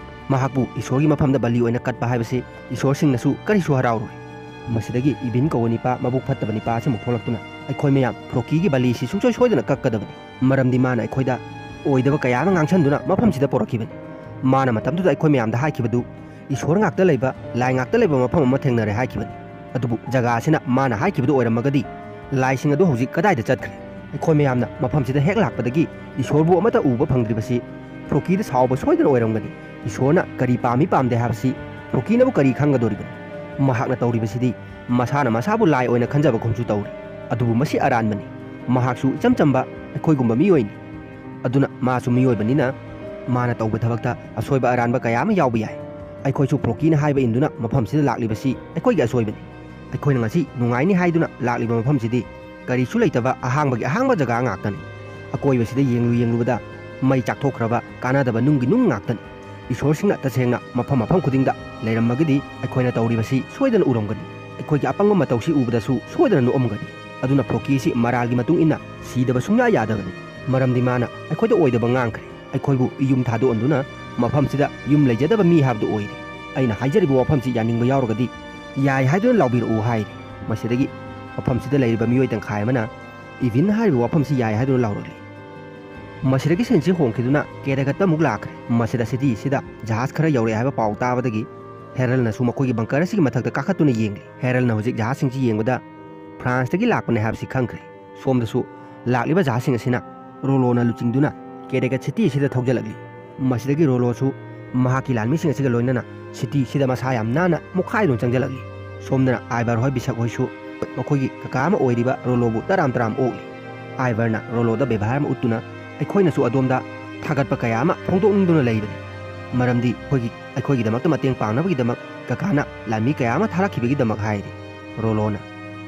ꯃꯍꯥꯛꯄꯨ ꯏꯁꯣꯔꯒꯤ ꯃꯐꯝꯗ ꯕꯂꯤ ꯑꯣꯏꯅ ꯀꯠꯄ ꯍꯥꯏꯕꯁꯤ ꯏꯁꯣꯔꯁꯤꯡꯅꯁꯨ ꯀꯔꯤꯁꯨ ꯍꯔꯥꯎꯔꯣꯏ꯫" ꯃꯁꯤꯗꯒꯤ ꯏꯕꯤꯟ ꯀꯧꯕ ꯅꯤꯄꯥ, ꯃꯕꯨꯛ ꯐꯠꯇꯕ ꯅꯤꯄꯥ ꯑꯁꯤꯃꯨꯛ ꯊꯣꯛꯂꯛꯇꯨꯅ, "ꯑꯩꯈꯣꯏ ꯃꯌꯥꯝ ꯐ꯭ꯔꯣꯀꯤꯒꯤ ꯕꯂꯤꯁꯤ ꯁꯨꯡꯁꯣꯏ ꯁꯣꯏꯗꯅ ꯀꯛꯀꯗꯕꯅꯤ꯫ ꯃꯔꯝꯗꯤ ꯃꯥꯅ ꯑꯩꯈꯣꯏꯗ ꯑꯣꯏꯗꯕ ꯀꯌꯥ ꯑꯃ ꯉꯥꯡꯁꯟꯗꯨꯅ ꯃꯐꯝꯁꯤꯗ ꯄꯨꯔꯛꯈꯤꯕꯅꯤ꯫ ꯃꯥꯅ ꯃꯇꯝꯗꯨꯗ ꯑꯩꯈꯣꯏ ꯃꯌꯥꯝꯗ ꯍꯥꯏꯈꯤꯕꯗꯨ ꯏꯁꯣꯔ ꯉꯥꯛꯇ ꯂꯩꯕ, ꯂꯥꯏ ꯉꯥꯛꯇ ꯂꯩꯕ ꯃꯐꯝ ꯑꯃ ꯊꯦꯡꯅꯔꯦ ꯍꯥꯏꯈꯤꯕꯅꯤ꯫ ꯑꯗꯨꯕꯨ ꯖꯒꯥ ꯑꯁꯤꯅ ꯃꯥꯅ ꯍꯥꯏꯈꯤꯕꯗꯨ ꯑꯣꯏꯔꯝꯃꯒꯗꯤ ꯂꯥꯏꯁꯤꯡ ꯑꯗꯨ ꯍꯧꯖꯤꯛ ꯀꯗꯥꯏꯗ ꯆꯠꯈ꯭ꯔꯦ? ꯑꯩꯈꯣꯏ ꯃꯌꯥꯝꯅ ꯃꯐꯝꯁꯤꯗ ꯍꯦꯛ ꯂꯥꯛꯄꯗꯒꯤ ꯏꯁꯣꯔꯕꯨ ꯑꯃꯠꯇ ꯎꯕ ꯐꯪꯗ꯭ꯔꯤꯕꯁꯤ ꯐ꯭ꯔꯣꯀꯤꯗ ꯁꯥꯎꯕ ꯁꯣꯏꯗꯅ ꯑꯣꯏꯔꯝꯒꯅꯤ꯫ ꯏꯁꯣꯔꯅ ꯀꯔꯤ ꯄꯥꯝꯃꯤ ꯄꯥꯝꯗꯦ ꯍꯥꯏꯕꯁꯤ ꯐ꯭ꯔꯣꯀꯤꯅꯕꯨ ꯀꯔꯤ ꯈꯪꯒꯗꯣꯔꯤꯕꯅꯤ? ꯃꯍꯥꯛꯅ ꯇꯧꯔꯤꯕꯁꯤꯗꯤ ꯃꯁꯥꯅ ꯃꯁꯥꯕꯨ ꯂꯥꯏ ꯑꯣꯏꯅ ꯈꯟꯖꯕꯒꯨꯝꯁꯨ ꯇꯧꯔꯤ꯫ ꯑꯗꯨꯕꯨ ꯃꯁꯤ ꯑꯔꯥꯟꯕꯅꯤ꯫ ꯃꯍꯥꯛꯁꯨ ꯏꯆꯝ ꯆꯝꯕ ꯑꯩꯈꯣꯏꯒꯨꯝꯕ ꯃꯤꯑꯣꯏꯅꯤ꯫ ꯑꯗꯨꯅ ꯃꯥꯁꯨ ꯃꯤꯑꯣꯏꯕꯅꯤꯅ ꯃꯥꯅ ꯇꯧꯕ ꯊꯕꯛꯇ ꯑꯁꯣꯏꯕ ꯑꯔꯥꯟꯕ ꯀꯌꯥ ꯑꯃ ꯌꯥꯎꯕ ꯌꯥꯏ꯫ ꯑꯩꯈꯣꯏꯁꯨ ꯐ꯭ꯔꯣꯀꯤꯅ ꯍꯥꯏꯕ ꯏꯟꯗꯨꯅ ꯃꯐꯝꯁꯤꯗ ꯂꯥꯛꯂꯤꯕꯁꯤ ꯑꯩꯈꯣꯏꯒꯤ ꯑꯁꯣꯏꯕꯅꯤ꯫ ꯑꯩꯈꯣꯏꯅ ꯉꯁꯤ ꯅꯨꯡꯉꯥꯏꯅꯤ ꯍꯥꯏꯗꯨꯅ ꯂꯥꯛꯂꯤꯕ ꯃꯐꯝꯁꯤꯗꯤ ꯀꯔꯤꯁꯨ ꯂꯩꯇꯕ ꯑꯍꯥꯡꯕꯒꯤ ꯑꯍꯥꯡꯕ ꯖꯒꯥ ꯉꯥꯛꯇꯅꯤ꯫ ꯑꯀꯣꯏꯕꯁꯤꯗ ꯌꯦꯡꯂꯨ ꯌꯦꯡꯂꯨꯕꯗ ꯃꯩ ꯆꯥꯛꯊꯣꯛꯈ꯭ꯔꯕ ꯀꯥꯟꯅꯗꯕ ꯅꯨꯡꯒꯤ ꯅꯨꯡ ꯉꯥꯛꯇꯅꯤ꯫ ꯏꯁꯣꯔꯁꯤꯡꯅ ꯇꯁꯦꯡꯅ ꯃꯐꯝ ꯃꯐꯝ ꯈꯨꯗꯤꯡꯗ ꯂꯩꯔꯝꯃꯒꯗꯤ ꯑꯩꯈꯣꯏꯅ ꯇꯧꯔꯤꯕꯁꯤ ꯁꯣꯏꯗꯅ ꯎꯔꯝꯒꯅꯤ꯫ ꯑꯩꯈꯣꯏꯒꯤ ꯑꯄꯪꯕ ꯃꯇꯧꯁꯤ ꯎꯕꯗꯁꯨ ꯁꯣꯏꯗꯅ ꯅꯣꯛꯑꯝꯒꯅꯤ꯫ ꯑꯗꯨꯅ ꯐ꯭ꯔꯣꯀꯤꯁꯤ ꯃꯔꯥꯜꯒꯤ ꯃꯇꯨꯡ ꯏꯟꯅ ꯁꯤꯗꯕ ꯁꯨꯡꯌꯥ ꯌꯥꯗꯕꯅꯤ꯫ ꯃꯔꯝꯗꯤ ꯃꯥꯅ ꯑꯩꯈꯣꯏꯗ ꯑꯣꯏꯗꯕ ꯉꯥꯡꯈ꯭ꯔꯦ꯫ ꯑꯩꯈꯣꯏꯕꯨ ꯌꯨꯝ ꯊꯥꯗꯣꯛꯍꯟꯗꯨꯅ ꯃꯐꯝꯁꯤꯗ ꯌꯨꯝ ꯂꯩꯖꯗꯕ ꯃꯤ ꯍꯥꯏꯕꯗꯨ ꯑꯣꯏꯔꯦ꯫ ꯑꯩꯅ ꯍꯥꯏꯖꯔꯤꯕ ꯋꯥꯐꯝꯁꯤ ꯌꯥꯅꯤꯡꯕ ꯌꯥꯎꯔꯒꯗꯤ ꯌꯥꯏ ꯍꯥꯏꯗꯨꯅ ꯂꯥꯎꯕꯤꯔꯛꯎ ꯍꯥꯏꯔꯦ꯫ ꯃꯁꯤꯗꯒꯤ ꯃꯐꯝꯁꯤꯗ ꯂꯩꯔꯤꯕ ꯃꯤꯑꯣꯏ ꯇꯪꯈꯥꯏ ꯑꯃꯅ ꯏꯚꯤꯟ ꯍꯥꯏꯔꯤꯕ ꯋꯥꯐꯝꯁꯤ ꯌꯥꯏ ꯍꯥꯏꯗꯨꯅ ꯂꯥꯎꯔꯛꯂꯤ꯫ ꯃꯁꯤꯗꯒꯤ ꯁꯤꯟꯁꯤ ꯍꯣꯡꯈꯤꯗꯨꯅ ꯀꯦꯔꯦꯒꯠꯇ ꯑꯃꯨꯛ ꯂꯥꯛꯈ꯭ꯔꯦ꯫ ꯃꯁꯤꯗ ꯁꯤꯇꯤ ꯑꯁꯤꯗ ꯖꯍꯥꯖ ꯈꯔ ꯌꯧꯔꯛꯑꯦ ꯍꯥꯏꯕ ꯄꯥꯎ ꯇꯥꯕꯗꯒꯤ ꯍꯦꯔꯜꯅꯁꯨ ꯃꯈꯣꯏꯒꯤ ꯕꯪꯀꯔ ꯑꯁꯤꯒꯤ ꯃꯊꯛꯇ ꯀꯥꯈꯠꯇꯨꯅ ꯌꯦꯡꯂꯤ꯫ ꯍꯦꯔꯜꯅ ꯍꯧꯖꯤꯛ ꯖꯍꯥꯖꯁꯤꯡꯁꯤ ꯌꯦꯡꯕꯗ ꯐ꯭ꯔꯥꯟꯁꯇꯒꯤ ꯂꯥꯛꯄꯅꯦ ꯍꯥꯏꯕꯁꯤ ꯈꯪꯈ꯭ꯔꯦ꯫ ꯁꯣꯝꯗꯁꯨ ꯂꯥꯛꯂꯤꯕ ꯖꯍꯥꯖꯁꯤꯡ ꯑꯁꯤꯅ ꯔꯣꯂꯣꯅ ꯂꯨꯆꯤꯡꯗꯨꯅ ꯀꯦꯔꯦꯒꯠ ꯁꯤꯇꯤ ꯑꯁꯤꯗ ꯊꯧꯖꯤꯜꯂꯛꯂꯤ꯫ ꯃꯁꯤꯗꯒꯤ ꯔꯣꯂꯣꯁꯨ ꯃꯍꯥꯛꯀꯤ ꯂꯥꯟꯃꯤꯁꯤꯡ ꯑꯁꯤꯒ ꯂꯣꯏꯅꯅ ꯁꯤꯇꯤ ꯑꯁꯤꯗ ꯃꯁꯥ ꯌꯥꯝ ꯅꯥꯟꯅ ꯃꯨꯛꯈꯥꯏꯗꯨꯅ ꯆꯪꯁꯤꯜꯂꯛꯂꯤ꯫ ꯁꯣꯝꯗꯅ ꯑꯥꯏꯕꯔ ꯍꯣꯏ ꯕꯤꯁꯛ ꯍꯣꯏꯁꯨ ꯃꯈꯣꯏꯒꯤ ꯀꯀꯥ ꯑꯃ ꯑꯣꯏꯔꯤꯕ ꯔꯣꯂꯣꯕꯨ ꯇꯔꯥꯝ ꯇꯔꯥꯝ ꯑꯣꯛꯂꯤ꯫ ꯑꯥꯏꯚꯔꯅ ꯔꯣꯂꯣꯗ ꯕꯦꯕꯥꯔ ꯑꯃ ꯎꯠꯇꯨꯅ, "ꯑꯩꯈꯣꯏꯅꯁꯨ ꯑꯗꯣꯝꯗ ꯊꯥꯒꯠꯄ ꯀꯌꯥ ꯑꯃ ꯐꯣꯡꯗꯣꯛꯅꯤꯡꯗꯨꯅ ꯂꯩꯕꯅꯤ, ꯃꯔꯝꯗꯤ ꯑꯩꯈꯣꯏꯒꯤ, ꯑꯩꯈꯣꯏꯒꯤꯗꯃꯛꯇ ꯃꯇꯦꯡ ꯄꯥꯡꯅꯕꯒꯤꯗꯃꯛ ꯀꯀꯥꯅ ꯂꯥꯟꯃꯤ ꯀꯌꯥ ꯑꯃ ꯊꯥꯔꯛꯈꯤꯕꯒꯤꯗꯃꯛ" ꯍꯥꯏꯔꯤ꯫ ꯔꯣꯂꯣꯅ,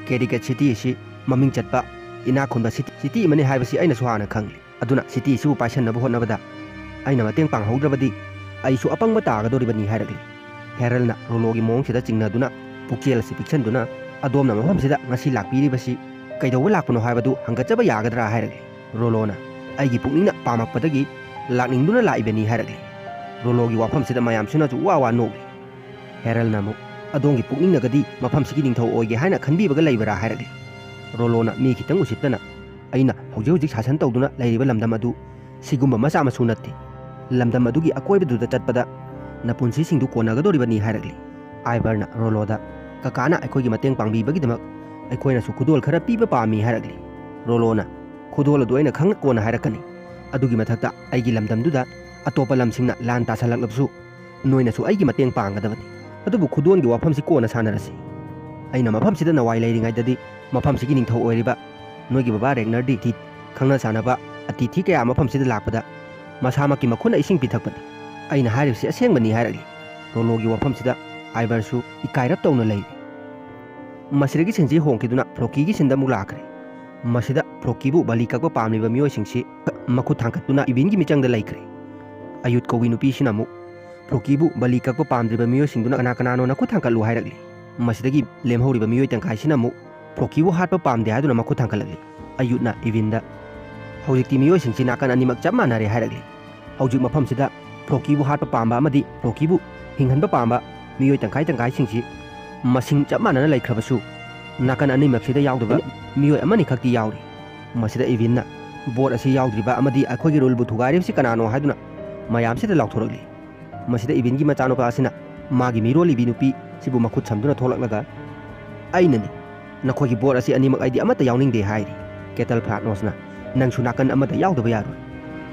"ꯀꯦꯔꯤꯀꯦꯠ ꯁꯤꯇꯤ ꯑꯁꯤ ꯃꯃꯤꯡ ꯆꯠꯄ ꯏꯅꯥꯛ ꯈꯨꯟꯕ ꯁꯤꯇꯤ, ꯁꯤꯇꯤ ꯑꯃꯅꯤ ꯍꯥꯏꯕꯁꯤ ꯑꯩꯅꯁꯨ ꯍꯥꯟꯅ ꯈꯪꯂꯤ꯫ ꯑꯗꯨꯅ ꯁꯤꯇꯤ ꯑꯁꯤꯕꯨ ꯄꯥꯏꯁꯟꯅꯕ ꯍꯣꯠꯅꯕꯗ ꯑꯩꯅ ꯃꯇꯦꯡ ꯄꯥꯡꯍꯧꯗ꯭ꯔꯕꯗꯤ ꯑꯩꯁꯨ ꯑꯄꯪꯕ ꯇꯥꯒꯗꯧꯔꯤꯕꯅꯤ" ꯍꯥꯏꯔꯛꯂꯤ꯫ ꯍꯦꯔꯜꯅ ꯔꯣꯂꯣꯒꯤ ꯃꯑꯣꯡꯁꯤꯗ ꯆꯤꯡꯅꯗꯨꯅ, ꯄꯨꯛꯆꯦꯜ ꯑꯁꯤ ꯄꯤꯛꯁꯟꯗꯨꯅ, "ꯑꯗꯣꯝꯅ ꯃꯐꯝꯁꯤꯗ ꯉꯁꯤ ꯂꯥꯛꯄꯤꯔꯤꯕꯁꯤ ꯀꯩꯗꯧꯕ ꯂꯥꯛꯄꯅꯣ ꯍꯥꯏꯕꯗꯨ ꯍꯪꯒꯠꯆꯕ ꯌꯥꯒꯗ꯭ꯔꯥ?" ꯍꯥꯏꯔꯛꯂꯤ꯫ ꯔꯣꯂꯣꯅ, "ꯑꯩꯒꯤ ꯄꯨꯛꯅꯤꯡꯅ ꯄꯥꯝꯃꯛꯄꯗꯒꯤ ꯂꯥꯛꯅꯤꯡꯗꯨꯅ ꯂꯥꯛꯏꯕꯅꯤ" ꯍꯥꯏꯔꯛꯂꯤ꯫ ꯔꯣꯂꯣꯒꯤ ꯋꯥꯐꯝꯁꯤꯗ ꯃꯌꯥꯝꯁꯤꯅꯁꯨ ꯋꯥ ꯋꯥ ꯅꯣꯛꯂꯤ꯫ ꯍꯦꯔꯜꯅ ꯑꯃꯨꯛ, "ꯑꯗꯣꯝꯒꯤ ꯄꯨꯛꯅꯤꯡꯅꯒꯗꯤ ꯃꯐꯝꯁꯤꯒꯤ ꯅꯤꯡꯊꯧ ꯑꯣꯏꯒꯦ ꯍꯥꯏꯅ ꯈꯟꯕꯤꯕꯒ ꯂꯩꯕ꯭ꯔꯥ?" ꯍꯥꯏꯔꯛꯂꯤ꯫ ꯔꯣꯂꯣꯅ ꯃꯤ ꯈꯤꯇꯪ ꯎꯁꯤꯠꯇꯅ, "ꯑꯩꯅ ꯍꯧꯖꯤꯛ ꯍꯧꯖꯤꯛ ꯁꯥꯁꯟ ꯇꯧꯗꯨꯅ ꯂꯩꯔꯤꯕ ꯂꯝꯗꯝ ꯑꯗꯨ ꯁꯤꯒꯨꯝꯕ ꯃꯆꯥ ꯃꯁꯨ ꯅꯠꯇꯦ꯫ ꯂꯝꯗꯝ ꯑꯗꯨꯒꯤ ꯑꯀꯣꯏꯕꯗꯨꯗ ꯆꯠꯄꯗ ꯅꯄꯨꯟꯁꯤꯁꯤꯡꯗꯨ ꯀꯣꯟꯅꯒꯗꯧꯔꯤꯕꯅꯤ" ꯍꯥꯏꯔꯛꯂꯤ꯫ ꯑꯥꯏꯚꯔꯅ ꯔꯣꯂꯣꯗ, "ꯀꯀꯥꯅ ꯑꯩꯈꯣꯏꯒꯤ ꯃꯇꯦꯡ ꯄꯥꯡꯕꯤꯕꯒꯤꯗꯃꯛ ꯑꯩꯈꯣꯏꯅꯁꯨ ꯈꯨꯗꯣꯜ ꯈꯔ ꯄꯤꯕ ꯄꯥꯝꯃꯤ" ꯍꯥꯏꯔꯛꯂꯤ꯫ ꯔꯣꯂꯣꯅ, "ꯈꯨꯗꯣꯜ ꯑꯗꯨ ꯑꯩꯅ ꯈꯪꯅ ꯀꯣꯟꯅ ꯍꯥꯏꯔꯛꯀꯅꯤ꯫ ꯑꯗꯨꯒꯤ ꯃꯊꯛꯇ ꯑꯩꯒꯤ ꯂꯝꯗꯝꯗꯨꯗ ꯑꯇꯣꯞꯄ ꯂꯝꯁꯤꯡꯅ ꯂꯥꯟ ꯇꯥꯁꯜꯂꯛꯂꯕꯁꯨ ꯅꯣꯏꯅꯁꯨ ꯑꯩꯒꯤ ꯃꯇꯦꯡ ꯄꯥꯡꯒꯗꯕꯅꯤ꯫ ꯑꯗꯨꯕꯨ ꯈꯨꯗꯣꯜꯒꯤ ꯋꯥꯐꯝꯁꯤ ꯀꯣꯟꯅ ꯁꯥꯟꯅꯔꯁꯤ꯫ ꯑꯩꯅ ꯃꯐꯝꯁꯤꯗ ꯅꯋꯥꯏ ꯂꯩꯔꯤꯉꯩꯗꯗꯤ ꯃꯐꯝꯁꯤꯒꯤ ꯅꯤꯡꯊꯧ ꯑꯣꯏꯔꯤꯕ ꯅꯣꯏꯒꯤ ꯕꯕꯥ ꯔꯦꯒꯅꯔꯗꯤ ꯇꯤꯠ ꯈꯪꯅ ꯆꯥꯟꯅꯕ ꯑꯇꯤꯊꯤ ꯀꯌꯥ ꯃꯐꯝꯁꯤꯗ ꯂꯥꯛꯄꯗ ꯃꯁꯥꯃꯛꯀꯤ ꯃꯈꯨꯠꯅ ꯏꯁꯤꯡ ꯄꯤꯊꯛꯄꯅꯤ꯫ ꯑꯩꯅ ꯍꯥꯏꯔꯤꯕꯁꯤ ꯑꯁꯦꯡꯕꯅꯤ" ꯍꯥꯏꯔꯛꯂꯤ꯫ ꯔꯣꯂꯣꯒꯤ ꯋꯥꯐꯝꯁꯤꯗ ꯑꯥꯏꯚꯔꯁꯨ ꯏꯀꯥꯏꯔꯞ ꯇꯧꯅ ꯂꯩꯔꯤ꯫ ꯃꯁꯤꯗꯒꯤ ꯁꯤꯟꯁꯤ ꯍꯣꯡꯈꯤꯗꯨꯅ ꯐ꯭ꯂꯣꯀꯤꯒꯤ ꯁꯤꯟꯗ ꯑꯃꯨꯛ ꯂꯥꯛꯈ꯭ꯔꯦ꯫ ꯃꯁꯤꯗ ꯐ꯭ꯂꯣꯀꯤꯕꯨ ꯕꯂꯤ ꯀꯛꯄ ꯄꯥꯝꯂꯤꯕ ꯃꯤꯑꯣꯏꯁꯤꯡꯁꯤ ꯃꯈꯨꯠ ꯊꯥꯡꯒꯠꯇꯨꯅ ꯏꯚꯤꯟꯒꯤ ꯃꯤꯆꯪꯗ ꯂꯩꯈ꯭ꯔꯦ꯫ ꯑꯌꯨꯠ ꯀꯧꯕꯤ ꯅꯨꯄꯤꯁꯤꯅ ꯑꯃꯨꯛ, "ꯐ꯭ꯂꯣꯀꯤꯕꯨ ꯕꯂꯤ ꯀꯛꯄ ꯄꯥꯝꯗ꯭ꯔꯤꯕ ꯃꯤꯑꯣꯏꯁꯤꯡꯗꯨꯅ ꯀꯅꯥ ꯀꯅꯥꯅꯣ ꯅꯈꯨꯠ ꯊꯥꯡꯒꯠꯂꯨ" ꯍꯥꯏꯔꯛꯂꯤ꯫ ꯃꯁꯤꯗꯒꯤ ꯂꯦꯝꯍꯧꯔꯤꯕ ꯃꯤꯑꯣꯏ ꯇꯪꯈꯥꯏꯁꯤꯅ ꯑꯃꯨꯛ ꯐ꯭ꯂꯣꯀꯤꯕꯨ ꯍꯥꯠꯄ ꯄꯥꯝꯗꯦ ꯍꯥꯏꯗꯨꯅ ꯃꯈꯨꯠ ꯊꯥꯡꯒꯠꯂꯛꯂꯤ꯫ ꯑꯌꯨꯠꯅ ꯏꯚꯤꯟꯗ, "ꯍꯧꯖꯤꯛꯇꯤ ꯃꯤꯑꯣꯏꯁꯤꯡꯁꯤ ꯅꯥꯀꯟ ꯑꯅꯤꯃꯛ ꯆꯞ ꯃꯥꯟꯅꯔꯦ" ꯍꯥꯏꯔꯛꯂꯤ꯫ "ꯍꯧꯖꯤꯛ ꯃꯐꯝꯁꯤꯗ ꯐ꯭ꯂꯣꯀꯤꯕꯨ ꯍꯥꯠꯄ ꯄꯥꯝꯕ ꯑꯃꯗꯤ ꯐ꯭ꯂꯣꯀꯤꯕꯨ ꯍꯤꯡꯍꯟꯕ ꯄꯥꯝꯕ ꯃꯤꯑꯣꯏ ꯇꯪꯈꯥꯏ ꯇꯪꯈꯥꯏꯁꯤꯡꯁꯤ ꯃꯁꯤꯡ ꯆꯞ ꯃꯥꯟꯅꯅ ꯂꯩꯈ꯭ꯔꯕꯁꯨ, ꯅꯥꯀꯟ ꯑꯅꯤꯃꯛꯁꯤꯗ ꯌꯥꯎꯗꯕ ꯃꯤꯑꯣꯏ ꯑꯃꯅꯤꯈꯛꯇꯤ ꯌꯥꯎꯔꯤ꯫ ꯃꯁꯤꯗ ꯏꯚꯤꯟꯅ, 'ꯕꯣꯠ ꯑꯁꯤ ꯌꯥꯎꯗ꯭ꯔꯤꯕ ꯑꯃꯗꯤ ꯑꯩꯈꯣꯏꯒꯤ ꯔꯨꯜꯕꯨ ꯊꯨꯒꯥꯏꯔꯤꯕꯁꯤ ꯀꯅꯥꯅꯣ?' ꯍꯥꯏꯗꯨꯅ ꯃꯌꯥꯝꯁꯤꯗ ꯂꯥꯎꯊꯣꯔꯛꯂꯤ꯫ ꯃꯁꯤꯗ ꯏꯚꯤꯟꯒꯤ ꯃꯆꯥꯅꯨꯄꯥ ꯑꯁꯤꯅ ꯃꯥꯒꯤ ꯃꯤꯔꯣꯜꯂꯤꯕꯤ ꯅꯨꯄꯤ ꯁꯤꯕꯨ ꯃꯈꯨꯠ ꯁꯝꯗꯨꯅ ꯊꯣꯛꯂꯛꯂꯒ, "ꯑꯩꯅꯅꯤ, ꯅꯈꯣꯏꯒꯤ ꯕꯣꯠ ꯑꯁꯤ ꯑꯅꯤꯃꯛ ꯑꯩꯗꯤ ꯑꯃꯠꯇ ꯌꯥꯎꯅꯤꯡꯗꯦ" ꯍꯥꯏꯔꯤ꯫ ꯀꯦꯇꯜ ꯐ꯭ꯂꯥꯠꯅꯣꯁꯅ, "ꯅꯪꯁꯨ ꯅꯥꯀꯟ ꯑꯃꯗ ꯌꯥꯎꯗꯕ ꯌꯥꯔꯣꯏ꯫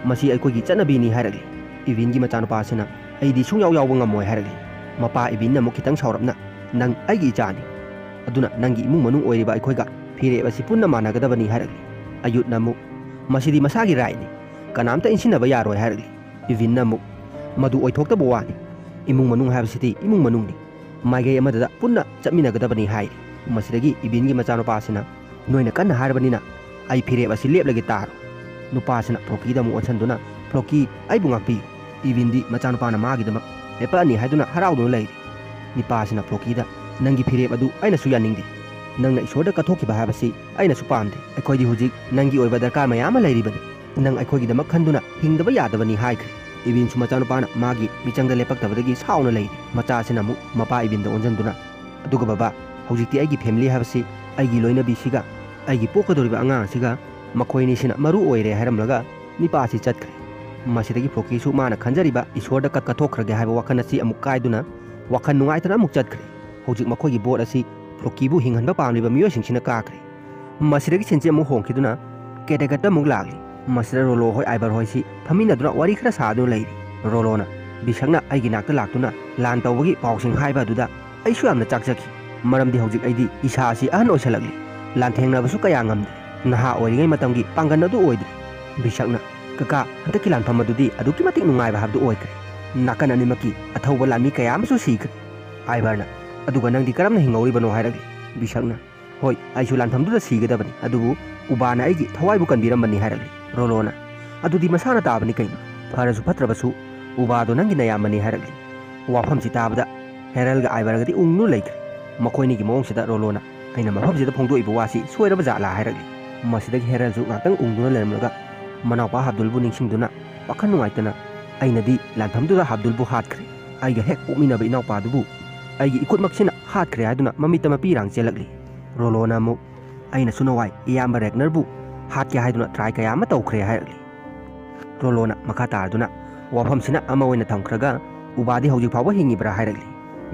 ꯃꯁꯤ ꯑꯩꯈꯣꯏꯒꯤ ꯆꯠꯅꯕꯤꯅꯤ" ꯍꯥꯏꯔꯛꯂꯤ꯫ ꯏꯚꯤꯟꯒꯤ ꯃꯆꯥꯅꯨꯄꯥ ꯑꯁꯤꯅ, "ꯑꯩꯗꯤ ꯁꯨꯡꯌꯥꯎ ꯌꯥꯎꯕ ꯉꯝꯃꯣꯏ" ꯍꯥꯏꯔꯛꯂꯤ꯫ ꯃꯄꯥ ꯏꯚꯤꯟꯅ ꯑꯃꯨꯛ ꯈꯤꯇꯪ ꯁꯥꯎꯔꯞꯅ, "ꯅꯪ ꯑꯩꯒꯤ ꯏꯆꯥꯅꯤ꯫ ꯑꯗꯨꯅ ꯅꯪꯒꯤ ꯏꯃꯨꯡ ꯃꯅꯨꯡ ꯑꯣꯏꯔꯤꯕ ꯑꯩꯈꯣꯏꯒ ꯐꯤꯔꯦꯞ ꯑꯁꯤ ꯄꯨꯟꯅ ꯃꯥꯟꯅꯒꯗꯕꯅꯤ" ꯍꯥꯏꯔꯛꯂꯤ꯫ ꯑꯌꯨꯠꯅ ꯑꯃꯨꯛ, "ꯃꯁꯤꯗꯤ ꯃꯁꯥꯒꯤ ꯔꯥꯏꯠꯅꯤ, ꯀꯅꯥꯝꯇ ꯏꯟꯁꯤꯟꯅꯕ ꯌꯥꯔꯣꯏ" ꯍꯥꯏꯔꯛꯂꯤ꯫ ꯏꯚꯤꯟꯅ ꯑꯃꯨꯛ, "ꯃꯗꯨ ꯑꯣꯏꯊꯣꯛꯇꯕ ꯋꯥꯅꯤ, ꯏꯃꯨꯡ ꯃꯅꯨꯡ ꯍꯥꯏꯕꯁꯤꯗꯤ ꯏꯃꯨꯡ ꯃꯅꯨꯡꯅꯤ, ꯃꯥꯏꯀꯩ ꯑꯃꯗꯗ ꯄꯨꯟꯅ ꯆꯠꯃꯤꯟꯅꯒꯗꯕꯅꯤ" ꯍꯥꯏꯔꯤ꯫ ꯃꯁꯤꯗꯒꯤ ꯏꯚꯤꯟꯒꯤ ꯃꯆꯥꯅꯨꯄꯥꯁꯤꯅ, "ꯅꯣꯏꯅ ꯀꯟꯅ ꯍꯥꯏꯔꯕꯅꯤꯅ ꯑꯩ ꯐꯤꯔꯦꯞ ꯑꯁꯤ ꯂꯦꯞꯂꯒꯦ ꯇꯥꯔꯣ"꯫ ꯅꯨꯄꯥꯁꯤꯅ ꯐ꯭ꯂꯣꯀꯤꯗ ꯑꯃꯨꯛ ꯑꯣꯟꯁꯤꯟꯗꯨꯅ, "ꯐ꯭ꯂꯣꯀꯤ, ꯑꯩꯕꯨ ꯉꯥꯛꯄꯤꯌꯨ"꯫ ꯏꯚꯤꯟꯗꯤ ꯃꯆꯥꯅꯨꯄꯥꯅ ꯃꯥꯒꯤꯗꯃꯛ ꯂꯦꯞꯄꯛꯑꯅꯤ ꯍꯥꯏꯗꯨꯅ ꯍꯔꯥꯎꯗꯨꯅ ꯂꯩꯔꯤ꯫ ꯅꯨꯄꯥꯁꯤꯅ ꯐ꯭ꯂꯣꯀꯤꯗ, "ꯅꯪꯒꯤ ꯐꯤꯔꯦꯞ ꯑꯗꯨ ꯑꯩꯅꯁꯨ ꯌꯥꯅꯤꯡꯗꯦ꯫ ꯅꯪꯅ ꯏꯁꯣꯔꯗ ꯀꯠꯊꯣꯛꯈꯤꯕ ꯍꯥꯏꯕꯁꯤ ꯑꯩꯅꯁꯨ ꯄꯥꯝꯗꯦ꯫ ꯑꯩꯈꯣꯏꯗꯤ ꯍꯧꯖꯤꯛ ꯅꯪꯒꯤ ꯑꯣꯏꯕ ꯗꯔꯀꯥꯔ ꯃꯌꯥꯝ ꯑꯃ ꯂꯩꯔꯤꯕꯅꯤ꯫ ꯅꯪ ꯑꯩꯈꯣꯏꯒꯤꯗꯃꯛ ꯈꯟꯗꯨꯅ ꯍꯤꯡꯗꯕ ꯌꯥꯗꯕꯅꯤ" ꯍꯥꯏꯈ꯭ꯔꯦ꯫ ꯏꯚꯤꯟꯁꯨ ꯃꯆꯥꯅꯨꯄꯥꯅ ꯃꯥꯒꯤ ꯃꯤꯆꯪꯗ ꯂꯦꯞꯄꯛꯇꯕꯗꯒꯤ ꯁꯥꯎꯅ ꯂꯩꯔꯤ꯫ ꯃꯆꯥꯁꯤꯅ ꯑꯃꯨꯛ ꯃꯄꯥ ꯏꯚꯤꯟꯗ ꯑꯣꯟꯁꯤꯟꯗꯨꯅ, "ꯑꯗꯨꯒ ꯕꯕꯥ, ꯍꯧꯖꯤꯛꯇꯤ ꯑꯩꯒꯤ ꯐꯦꯃꯤꯂꯤ ꯍꯥꯏꯕꯁꯤ ꯑꯩꯒꯤ ꯂꯣꯏꯅꯕꯤꯁꯤꯒ ꯑꯩꯒꯤ ꯄꯣꯛꯀꯗꯧꯔꯤꯕ ꯑꯉꯥꯡꯁꯤꯒ ꯃꯈꯣꯏ ꯑꯅꯤꯁꯤꯅ ꯃꯔꯨ ꯑꯣꯏꯔꯦ" ꯍꯥꯏꯔꯝꯂꯒ ꯅꯤꯄꯥꯁꯤ ꯆꯠꯈ꯭ꯔꯦ꯫ ꯃꯁꯤꯗꯒꯤ ꯐ꯭ꯂꯣꯀꯤꯁꯨ ꯃꯥꯅ ꯈꯟꯖꯔꯤꯕ ꯏꯁꯣꯔꯗ ꯀꯠ ꯀꯠꯊꯣꯛꯈ꯭ꯔꯒꯦ ꯍꯥꯏꯕ ꯋꯥꯈꯜ ꯑꯁꯤ ꯑꯃꯨꯛ ꯀꯥꯏꯗꯨꯅ ꯋꯥꯈꯜ ꯅꯨꯡꯉꯥꯏꯇꯅ ꯑꯃꯨꯛ ꯆꯠꯈ꯭ꯔꯦ꯫ ꯍꯧꯖꯤꯛ ꯃꯈꯣꯏꯒꯤ ꯕꯣꯠ ꯑꯁꯤ ꯐ꯭ꯂꯣꯀꯤꯕꯨ ꯍꯤꯡꯍꯟꯕ ꯄꯥꯝꯂꯤꯕ ꯃꯤꯑꯣꯏꯁꯤꯡꯁꯤꯅ ꯀꯥꯈ꯭ꯔꯦ꯫ ꯃꯁꯤꯗꯒꯤ ꯁꯤꯟꯁꯤ ꯑꯃꯨꯛ ꯍꯣꯡꯈꯤꯗꯨꯅ ꯀꯦꯗꯦꯒꯠꯇ ꯑꯃꯨꯛ ꯂꯥꯛꯂꯤ꯫ ꯃꯁꯤꯗ ꯔꯣꯂꯣ ꯍꯣꯏ ꯑꯥꯏꯕꯔ ꯍꯣꯏꯁꯤ ꯐꯝꯃꯤꯟꯅꯗꯨꯅ ꯋꯥꯔꯤ ꯈꯔ ꯁꯥꯗꯨꯅ ꯂꯩꯔꯤ꯫ ꯔꯣꯂꯣꯅ, "ꯕꯤꯁꯛꯅ ꯑꯩꯒꯤ ꯅꯥꯛꯇ ꯂꯥꯛꯇꯨꯅ ꯂꯥꯟ ꯇꯧꯕꯒꯤ ꯄꯥꯎꯁꯤꯡ ꯍꯥꯏꯕ ꯑꯗꯨꯗ ꯑꯩꯁꯨ ꯌꯥꯝꯅ ꯆꯥꯛꯆꯈꯤ꯫ ꯃꯔꯝꯗꯤ ꯍꯧꯖꯤꯛ ꯑꯩꯗꯤ ꯏꯁꯥ ꯑꯁꯤ ꯑꯍꯟ ꯑꯣꯏꯁꯜꯂꯛꯂꯤ꯫ ꯂꯥꯟꯊꯦꯡꯅꯕꯁꯨ ꯀꯌꯥ ꯉꯝꯗ꯭ꯔꯦ꯫ ꯅꯍꯥ ꯑꯣꯏꯔꯤꯉꯩ ꯃꯇꯝꯒꯤ ꯄꯥꯡꯒꯜ ꯑꯗꯨ ꯑꯣꯏꯗ꯭ꯔꯦ"꯫ ꯕꯤꯁꯛꯅ, "ꯀꯀꯥ, ꯍꯟꯗꯛꯀꯤ ꯂꯥꯟꯐꯝ ꯑꯗꯨꯗꯤ ꯑꯗꯨꯛꯀꯤ ꯃꯇꯤꯛ ꯅꯨꯡꯉꯥꯏꯕ ꯍꯥꯏꯕꯗꯨ ꯑꯣꯏꯈ꯭ꯔꯦ꯫ ꯅꯥꯀꯟ ꯑꯅꯤꯃꯛꯀꯤ ꯑꯊꯧꯕ ꯂꯥꯟꯃꯤ ꯀꯌꯥ ꯑꯃꯁꯨ ꯁꯤꯈ꯭ꯔꯦ"꯫ ꯑꯥꯏꯕꯔꯅ, "ꯑꯗꯨꯒ ꯅꯪꯗꯤ ꯀꯔꯝꯅ ꯍꯤꯡꯍꯧꯔꯤꯕꯅꯣ?" ꯍꯥꯏꯔꯛꯂꯤ꯫ ꯕꯤꯁꯛꯅ, "ꯍꯣꯏ, ꯑꯩꯁꯨ ꯂꯥꯟꯐꯝꯗꯨꯗ ꯁꯤꯒꯗꯕꯅꯤ, ꯑꯗꯨꯕꯨ ꯎꯕꯥꯅ ꯑꯩꯒꯤ ꯊꯋꯥꯏꯕꯨ ꯀꯟꯕꯤꯔꯝꯕꯅꯤ" ꯍꯥꯏꯔꯛꯂꯤ꯫ ꯔꯣꯂꯣꯅ, "ꯑꯗꯨꯗꯤ ꯃꯁꯥꯅ ꯇꯥꯕꯅꯤ ꯀꯩꯅꯣ, ꯐꯔꯁꯨ ꯐꯠꯇ꯭ꯔꯕꯁꯨ ꯎꯕꯥꯗꯣ ꯅꯪꯒꯤ ꯅꯌꯥꯝꯕꯅꯤ" ꯍꯥꯏꯔꯛꯂꯤ꯫ ꯋꯥꯐꯝꯁꯤ ꯇꯥꯕꯗ ꯍꯦꯔꯜꯒ ꯑꯥꯏꯕꯔꯒꯗꯤ ꯎꯪꯗꯨꯅ ꯂꯩꯈ꯭ꯔꯦ꯫ ꯃꯈꯣꯏꯅꯤꯒꯤ ꯃꯑꯣꯡꯁꯤꯗ ꯔꯣꯂꯣꯅ, "ꯑꯩꯅ ꯃꯐꯝꯁꯤꯗ ꯐꯣꯡꯗꯣꯛꯏꯕ ꯋꯥꯁꯤ ꯁꯣꯏꯔꯕ ꯖꯥꯠꯂꯥ?" ꯍꯥꯏꯔꯛꯂꯤ꯫ ꯃꯁꯤꯗꯒꯤ ꯍꯦꯔꯜꯁꯨ ꯉꯥꯛꯇꯪ ꯎꯪꯗꯨꯅ ꯂꯩꯔꯝꯂꯒ ꯃꯅꯥꯎꯄꯥ ꯍꯥꯕꯗꯨꯜꯕꯨ ꯅꯤꯡꯁꯤꯡꯗꯨꯅ ꯋꯥꯈꯜ ꯅꯨꯡꯉꯥꯏꯇꯅ, "ꯑꯩꯅꯗꯤ ꯂꯥꯟꯐꯝꯗꯨꯗ ꯍꯥꯕꯗꯨꯜꯕꯨ ꯍꯥꯠꯈ꯭ꯔꯦ꯫ ꯑꯩꯒ ꯍꯦꯛ ꯄꯣꯛꯃꯤꯟꯅꯕ ꯏꯅꯥꯎꯄꯥꯗꯨꯕꯨ ꯑꯩꯒꯤ ꯏꯈꯨꯠꯃꯛꯁꯤꯅ ꯍꯥꯠꯈ꯭ꯔꯦ" ꯍꯥꯏꯗꯨꯅ ꯃꯃꯤꯠꯇ ꯃꯄꯤꯔꯥꯡ ꯆꯦꯜꯂꯛꯂꯤ꯫ ꯔꯣꯂꯣꯅ ꯑꯃꯨꯛ, "ꯑꯩꯅꯁꯨ ꯅꯋꯥꯏ ꯏꯌꯥꯝꯕ ꯔꯦꯒꯅꯔꯕꯨ ꯍꯥꯠꯀꯦ ꯍꯥꯏꯗꯨꯅ ꯇ꯭ꯔꯥꯏ ꯀꯌꯥ ꯑꯃ ꯇꯧꯈ꯭ꯔꯦ" ꯍꯥꯏꯔꯛꯂꯤ꯫ ꯔꯣꯂꯣꯅ ꯃꯈꯥ ꯇꯥꯔꯗꯨꯅ, "ꯋꯥꯐꯝꯁꯤꯅ ꯑꯃ ꯑꯣꯏꯅ ꯊꯝꯈ꯭ꯔꯒ ꯎꯕꯥꯗꯤ ꯍꯧꯖꯤꯛ ꯐꯥꯎꯕ ꯍꯤꯡꯉꯤꯕ꯭ꯔꯥ?" ꯍꯥꯏꯔꯛꯂꯤ꯫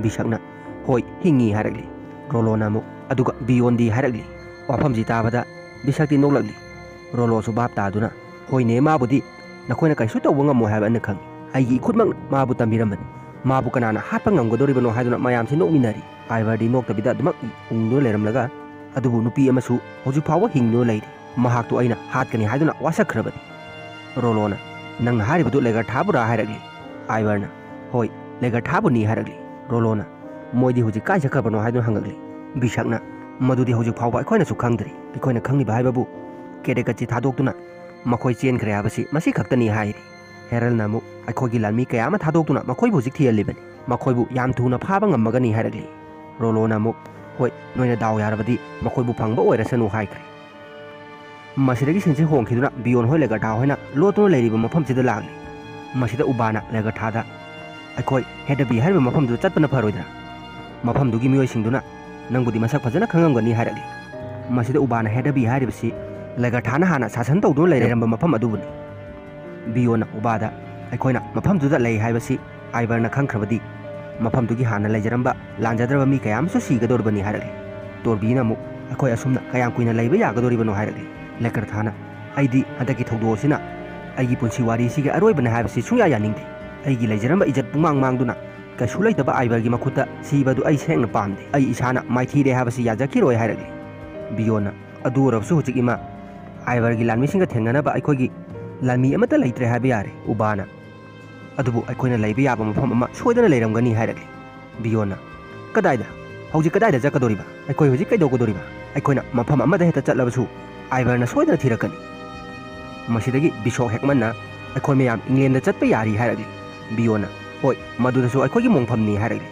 ꯕꯤꯁꯛꯅ, "ꯍꯣꯏ, ꯍꯤꯡꯉꯤ" ꯍꯥꯏꯔꯛꯂꯤ꯫ ꯔꯣꯂꯣꯅ ꯑꯃꯨꯛ, "ꯑꯗꯨꯒ ꯕꯤꯌꯣꯟꯗꯤ?" ꯍꯥꯏꯔꯛꯂꯤ꯫ ꯋꯥꯐꯝꯁꯤ ꯇꯥꯕꯗ ꯕꯤꯁꯛꯇꯤ ꯅꯣꯛꯂꯛꯂꯤ꯫ ꯔꯣꯂꯣꯁꯨ ꯚꯥꯞ ꯇꯥꯗꯨꯅ, "ꯍꯣꯏꯅꯦ, ꯃꯥꯕꯨꯗꯤ ꯅꯈꯣꯏꯅ ꯀꯔꯤꯁꯨ ꯇꯧꯕ ꯉꯝꯃꯣꯏ ꯍꯥꯏꯕ ꯑꯩꯅ ꯈꯪꯏ꯫ ꯑꯩꯒꯤ ꯏꯈꯨꯠꯃꯛꯅ ꯃꯥꯕꯨ ꯇꯝꯕꯤꯔꯝꯕꯅꯤ꯫ ꯃꯥꯕꯨ ꯀꯅꯥꯅ ꯍꯥꯠꯄ ꯉꯝꯒꯗꯧꯔꯤꯕꯅꯣ?" ꯍꯥꯏꯗꯨꯅ ꯃꯌꯥꯝꯁꯤ ꯅꯣꯛꯃꯤꯟꯅꯔꯤ꯫ ꯑꯥꯏꯚꯔꯗꯤ ꯅꯣꯛꯇꯕꯤꯗ ꯑꯗꯨꯃꯛ ꯎꯪꯗꯨꯅ ꯂꯩꯔꯝꯂꯒ, "ꯑꯗꯨꯕꯨ ꯅꯨꯄꯤ ꯑꯃꯁꯨ ꯍꯧꯖꯤꯛ ꯐꯥꯎꯕ ꯍꯤꯡꯗꯨꯅ ꯂꯩꯔꯤ꯫ ꯃꯍꯥꯛꯇꯨ ꯑꯩꯅ ꯍꯥꯠꯀꯅꯤ ꯍꯥꯏꯗꯨꯅ ꯋꯥꯁꯛꯈ꯭ꯔꯕꯅꯤ꯫ ꯔꯣꯂꯣꯅ, "ꯅꯪꯅ ꯍꯥꯏꯔꯤꯕꯗꯨ ꯂꯦꯒꯔꯊꯥꯕꯨꯔꯥ?" ꯍꯥꯏꯔꯛꯂꯤ꯫ ꯑꯥꯏꯚꯔꯅ, "ꯍꯣꯏ, ꯂꯦꯒꯔꯊꯥꯕꯨꯅꯤ" ꯍꯥꯏꯔꯛꯂꯤ꯫ ꯔꯣꯂꯣꯅ, "ꯃꯣꯏꯗꯤ ꯍꯧꯖꯤꯛ ꯀꯥꯏ ꯆꯠꯈ꯭ꯔꯕꯅꯣ?" ꯍꯥꯏꯗꯨꯅ ꯍꯪꯉꯛꯂꯤ꯫ ꯕꯤꯁꯛꯅ, "ꯃꯗꯨꯗꯤ ꯍꯧꯖꯤꯛ ꯐꯥꯎꯕ ꯑꯩꯈꯣꯏꯅꯁꯨ ꯈꯪꯗ꯭ꯔꯤ꯫ ꯑꯩꯈꯣꯏꯅ ꯈꯪꯂꯤꯕ ꯍꯥꯏꯕꯕꯨ ꯀꯦꯔꯦꯀꯠꯁꯤ ꯊꯥꯗꯣꯛꯇꯨꯅ ꯃꯈꯣꯏ ꯆꯦꯟꯈ꯭ꯔꯦ ꯍꯥꯏꯕꯁꯤ ꯃꯁꯤ ꯈꯛꯇꯅꯤ" ꯍꯥꯏꯔꯤ꯫ ꯍꯦꯔꯜꯅ ꯑꯃꯨꯛ, "ꯑꯩꯈꯣꯏꯒꯤ ꯂꯥꯟꯃꯤ ꯀꯌꯥ ꯑꯃ ꯊꯥꯗꯣꯛꯇꯨꯅ ꯃꯈꯣꯏꯕꯨ ꯍꯧꯖꯤꯛ ꯊꯤꯍꯜꯂꯤꯕꯅꯤ꯫ ꯃꯈꯣꯏꯕꯨ ꯌꯥꯝ ꯊꯨꯅ ꯐꯥꯕ ꯉꯝꯃꯒꯅꯤ" ꯍꯥꯏꯔꯛꯂꯤ꯫ ꯔꯣꯂꯣꯅ ꯑꯃꯨꯛ, "ꯍꯣꯏ, ꯅꯣꯏꯅ ꯗꯥꯎ ꯌꯥꯔꯕꯗꯤ ꯃꯈꯣꯏꯕꯨ ꯐꯪꯕ ꯑꯣꯏꯔꯁꯅꯨ" ꯍꯥꯏꯈ꯭ꯔꯦ꯫ ꯃꯁꯤꯗꯒꯤ ꯁꯤꯟꯁꯦ ꯍꯣꯡꯈꯤꯗꯨꯅ ꯕꯤꯌꯣꯟ ꯍꯣꯏ ꯂꯦꯒꯔꯊꯥ ꯍꯣꯏꯅ ꯂꯣꯠꯇꯨꯅ ꯂꯩꯔꯤꯕ ꯃꯐꯝꯁꯤꯗ ꯂꯥꯛꯂꯤ꯫ ꯃꯁꯤꯗ ꯎꯕꯥꯅ ꯂꯦꯒꯔꯊꯥꯗ, "ꯑꯩꯈꯣꯏ ꯍꯦꯗꯕꯤ ꯍꯥꯏꯔꯤꯕ ꯃꯐꯝꯗꯨꯗ ꯆꯠꯄꯅ ꯐꯔꯣꯏꯗ꯭ꯔꯥ? ꯃꯐꯝꯗꯨꯒꯤ ꯃꯤꯑꯣꯏꯁꯤꯡꯗꯨꯅ ꯅꯪꯕꯨꯗꯤ ꯃꯁꯛ ꯐꯖꯅ ꯈꯪꯉꯝꯒꯅꯤ" ꯍꯥꯏꯔꯛꯂꯤ꯫ ꯃꯁꯤꯗ ꯎꯕꯥꯅ ꯍꯦꯗꯕꯤ ꯍꯥꯏꯔꯤꯕꯁꯤ ꯂꯦꯒꯔꯊꯥꯅ ꯍꯥꯟꯅ ꯁꯥꯁꯟ ꯇꯧꯗꯨꯅ ꯂꯩꯔꯝꯕ ꯃꯐꯝ ꯑꯗꯨꯕꯨꯅꯤ꯫ ꯕꯤꯌꯣꯟꯅ ꯎꯕꯥꯗ, "ꯑꯩꯈꯣꯏꯅ ꯃꯐꯝꯗꯨꯗ ꯂꯩ ꯍꯥꯏꯕꯁꯤ ꯑꯥꯏꯕꯔꯅ ꯈꯪꯈ꯭ꯔꯕꯗꯤ ꯃꯐꯝꯗꯨꯒꯤ ꯍꯥꯟꯅ ꯂꯩꯖꯔꯝꯕ ꯂꯥꯟꯖꯗ꯭ꯔꯕ ꯃꯤ ꯀꯌꯥ ꯑꯃꯁꯨ ꯁꯤꯒꯗꯧꯔꯤꯕꯅꯤ" ꯍꯥꯏꯔꯛꯂꯤ꯫ ꯇꯣꯔꯕꯤꯅ ꯑꯃꯨꯛ, "ꯑꯩꯈꯣꯏ ꯑꯁꯨꯝꯅ ꯀꯌꯥꯝ ꯀꯨꯏꯅ ꯂꯩꯕ ꯌꯥꯒꯗꯧꯔꯤꯕꯅꯣ?" ꯍꯥꯏꯔꯛꯂꯤ꯫ ꯂꯦꯀꯔꯊꯥꯅ, "ꯑꯩꯗꯤ ꯍꯟꯗꯛꯀꯤ ꯊꯧꯗꯣꯛ ꯑꯁꯤꯅ ꯑꯩꯒꯤ ꯄꯨꯟꯁꯤ ꯋꯥꯔꯤꯁꯤꯒꯤ ꯑꯔꯣꯏꯕꯅꯤ ꯍꯥꯏꯕꯁꯤ ꯁꯨꯡꯌꯥ ꯌꯥꯅꯤꯡꯗꯦ꯫ ꯑꯩꯒꯤ ꯂꯩꯖꯔꯝꯕ ꯏꯖꯠ ꯄꯨꯡꯃꯥꯡ ꯃꯥꯡꯗꯨꯅ ꯀꯩꯁꯨ ꯂꯩꯇꯕ ꯑꯥꯏꯕꯔꯒꯤ ꯃꯈꯨꯠꯇ ꯁꯤꯕ ꯑꯗꯨ ꯑꯩ ꯁꯦꯡꯅ ꯄꯥꯝꯗꯦ꯫ ꯑꯩ ꯏꯁꯥꯅ ꯃꯥꯏꯊꯤꯔꯦ ꯍꯥꯏꯕꯁꯤ ꯌꯥꯖꯈꯤꯔꯣꯏ" ꯍꯥꯏꯔꯛꯂꯤ꯫ ꯕꯤꯌꯣꯟꯅ, "ꯑꯗꯨ ꯑꯣꯏꯔꯕꯁꯨ ꯍꯧꯖꯤꯛ ꯏꯃꯥ, ꯑꯥꯏꯕꯔꯒꯤ ꯂꯥꯟꯃꯤꯁꯤꯡꯒ ꯊꯦꯡꯅꯅꯕ ꯑꯩꯈꯣꯏꯒꯤ ꯂꯥꯟꯃꯤ ꯑꯃꯠꯇ ꯂꯩꯇ꯭ꯔꯦ ꯍꯥꯏꯕ ꯌꯥꯔꯦ"꯫ ꯎꯕꯥꯅ, "ꯑꯗꯨꯕꯨ ꯑꯩꯈꯣꯏꯅ ꯂꯩꯕ ꯌꯥꯕ ꯃꯐꯝ ꯑꯃ ꯁꯣꯏꯗꯅ ꯂꯩꯔꯝꯒꯅꯤ" ꯍꯥꯏꯔꯛꯂꯤ꯫ ꯕꯤꯌꯣꯟꯅ, "ꯀꯗꯥꯏꯗ? ꯍꯧꯖꯤꯛ ꯀꯗꯥꯏꯗ ꯆꯠꯀꯗꯧꯔꯤꯕ? ꯑꯩꯈꯣꯏ ꯍꯧꯖꯤꯛ ꯀꯩꯗꯧꯒꯗꯧꯔꯤꯕ? ꯑꯩꯈꯣꯏꯅ ꯃꯐꯝ ꯑꯃꯗ ꯍꯦꯛꯇ ꯆꯠꯂꯕꯁꯨ ꯑꯥꯏꯕꯔꯅ ꯁꯣꯏꯗꯅ ꯊꯤꯔꯛꯀꯅꯤ"꯫ ꯃꯁꯤꯗꯒꯤ ꯕꯤꯁꯣꯛ ꯍꯦꯛꯃꯟꯅ, "ꯑꯩꯈꯣꯏ ꯃꯌꯥꯝ ꯏꯪꯂꯦꯟꯗ ꯆꯠꯄ ꯌꯥꯔꯤ" ꯍꯥꯏꯔꯛꯂꯤ꯫ ꯕꯤꯌꯣꯟꯅ, "ꯍꯣꯏ, ꯃꯗꯨꯗꯁꯨ ꯑꯩꯈꯣꯏꯒꯤ ꯃꯣꯡꯐꯝꯅꯤ" ꯍꯥꯏꯔꯛꯂꯤ꯫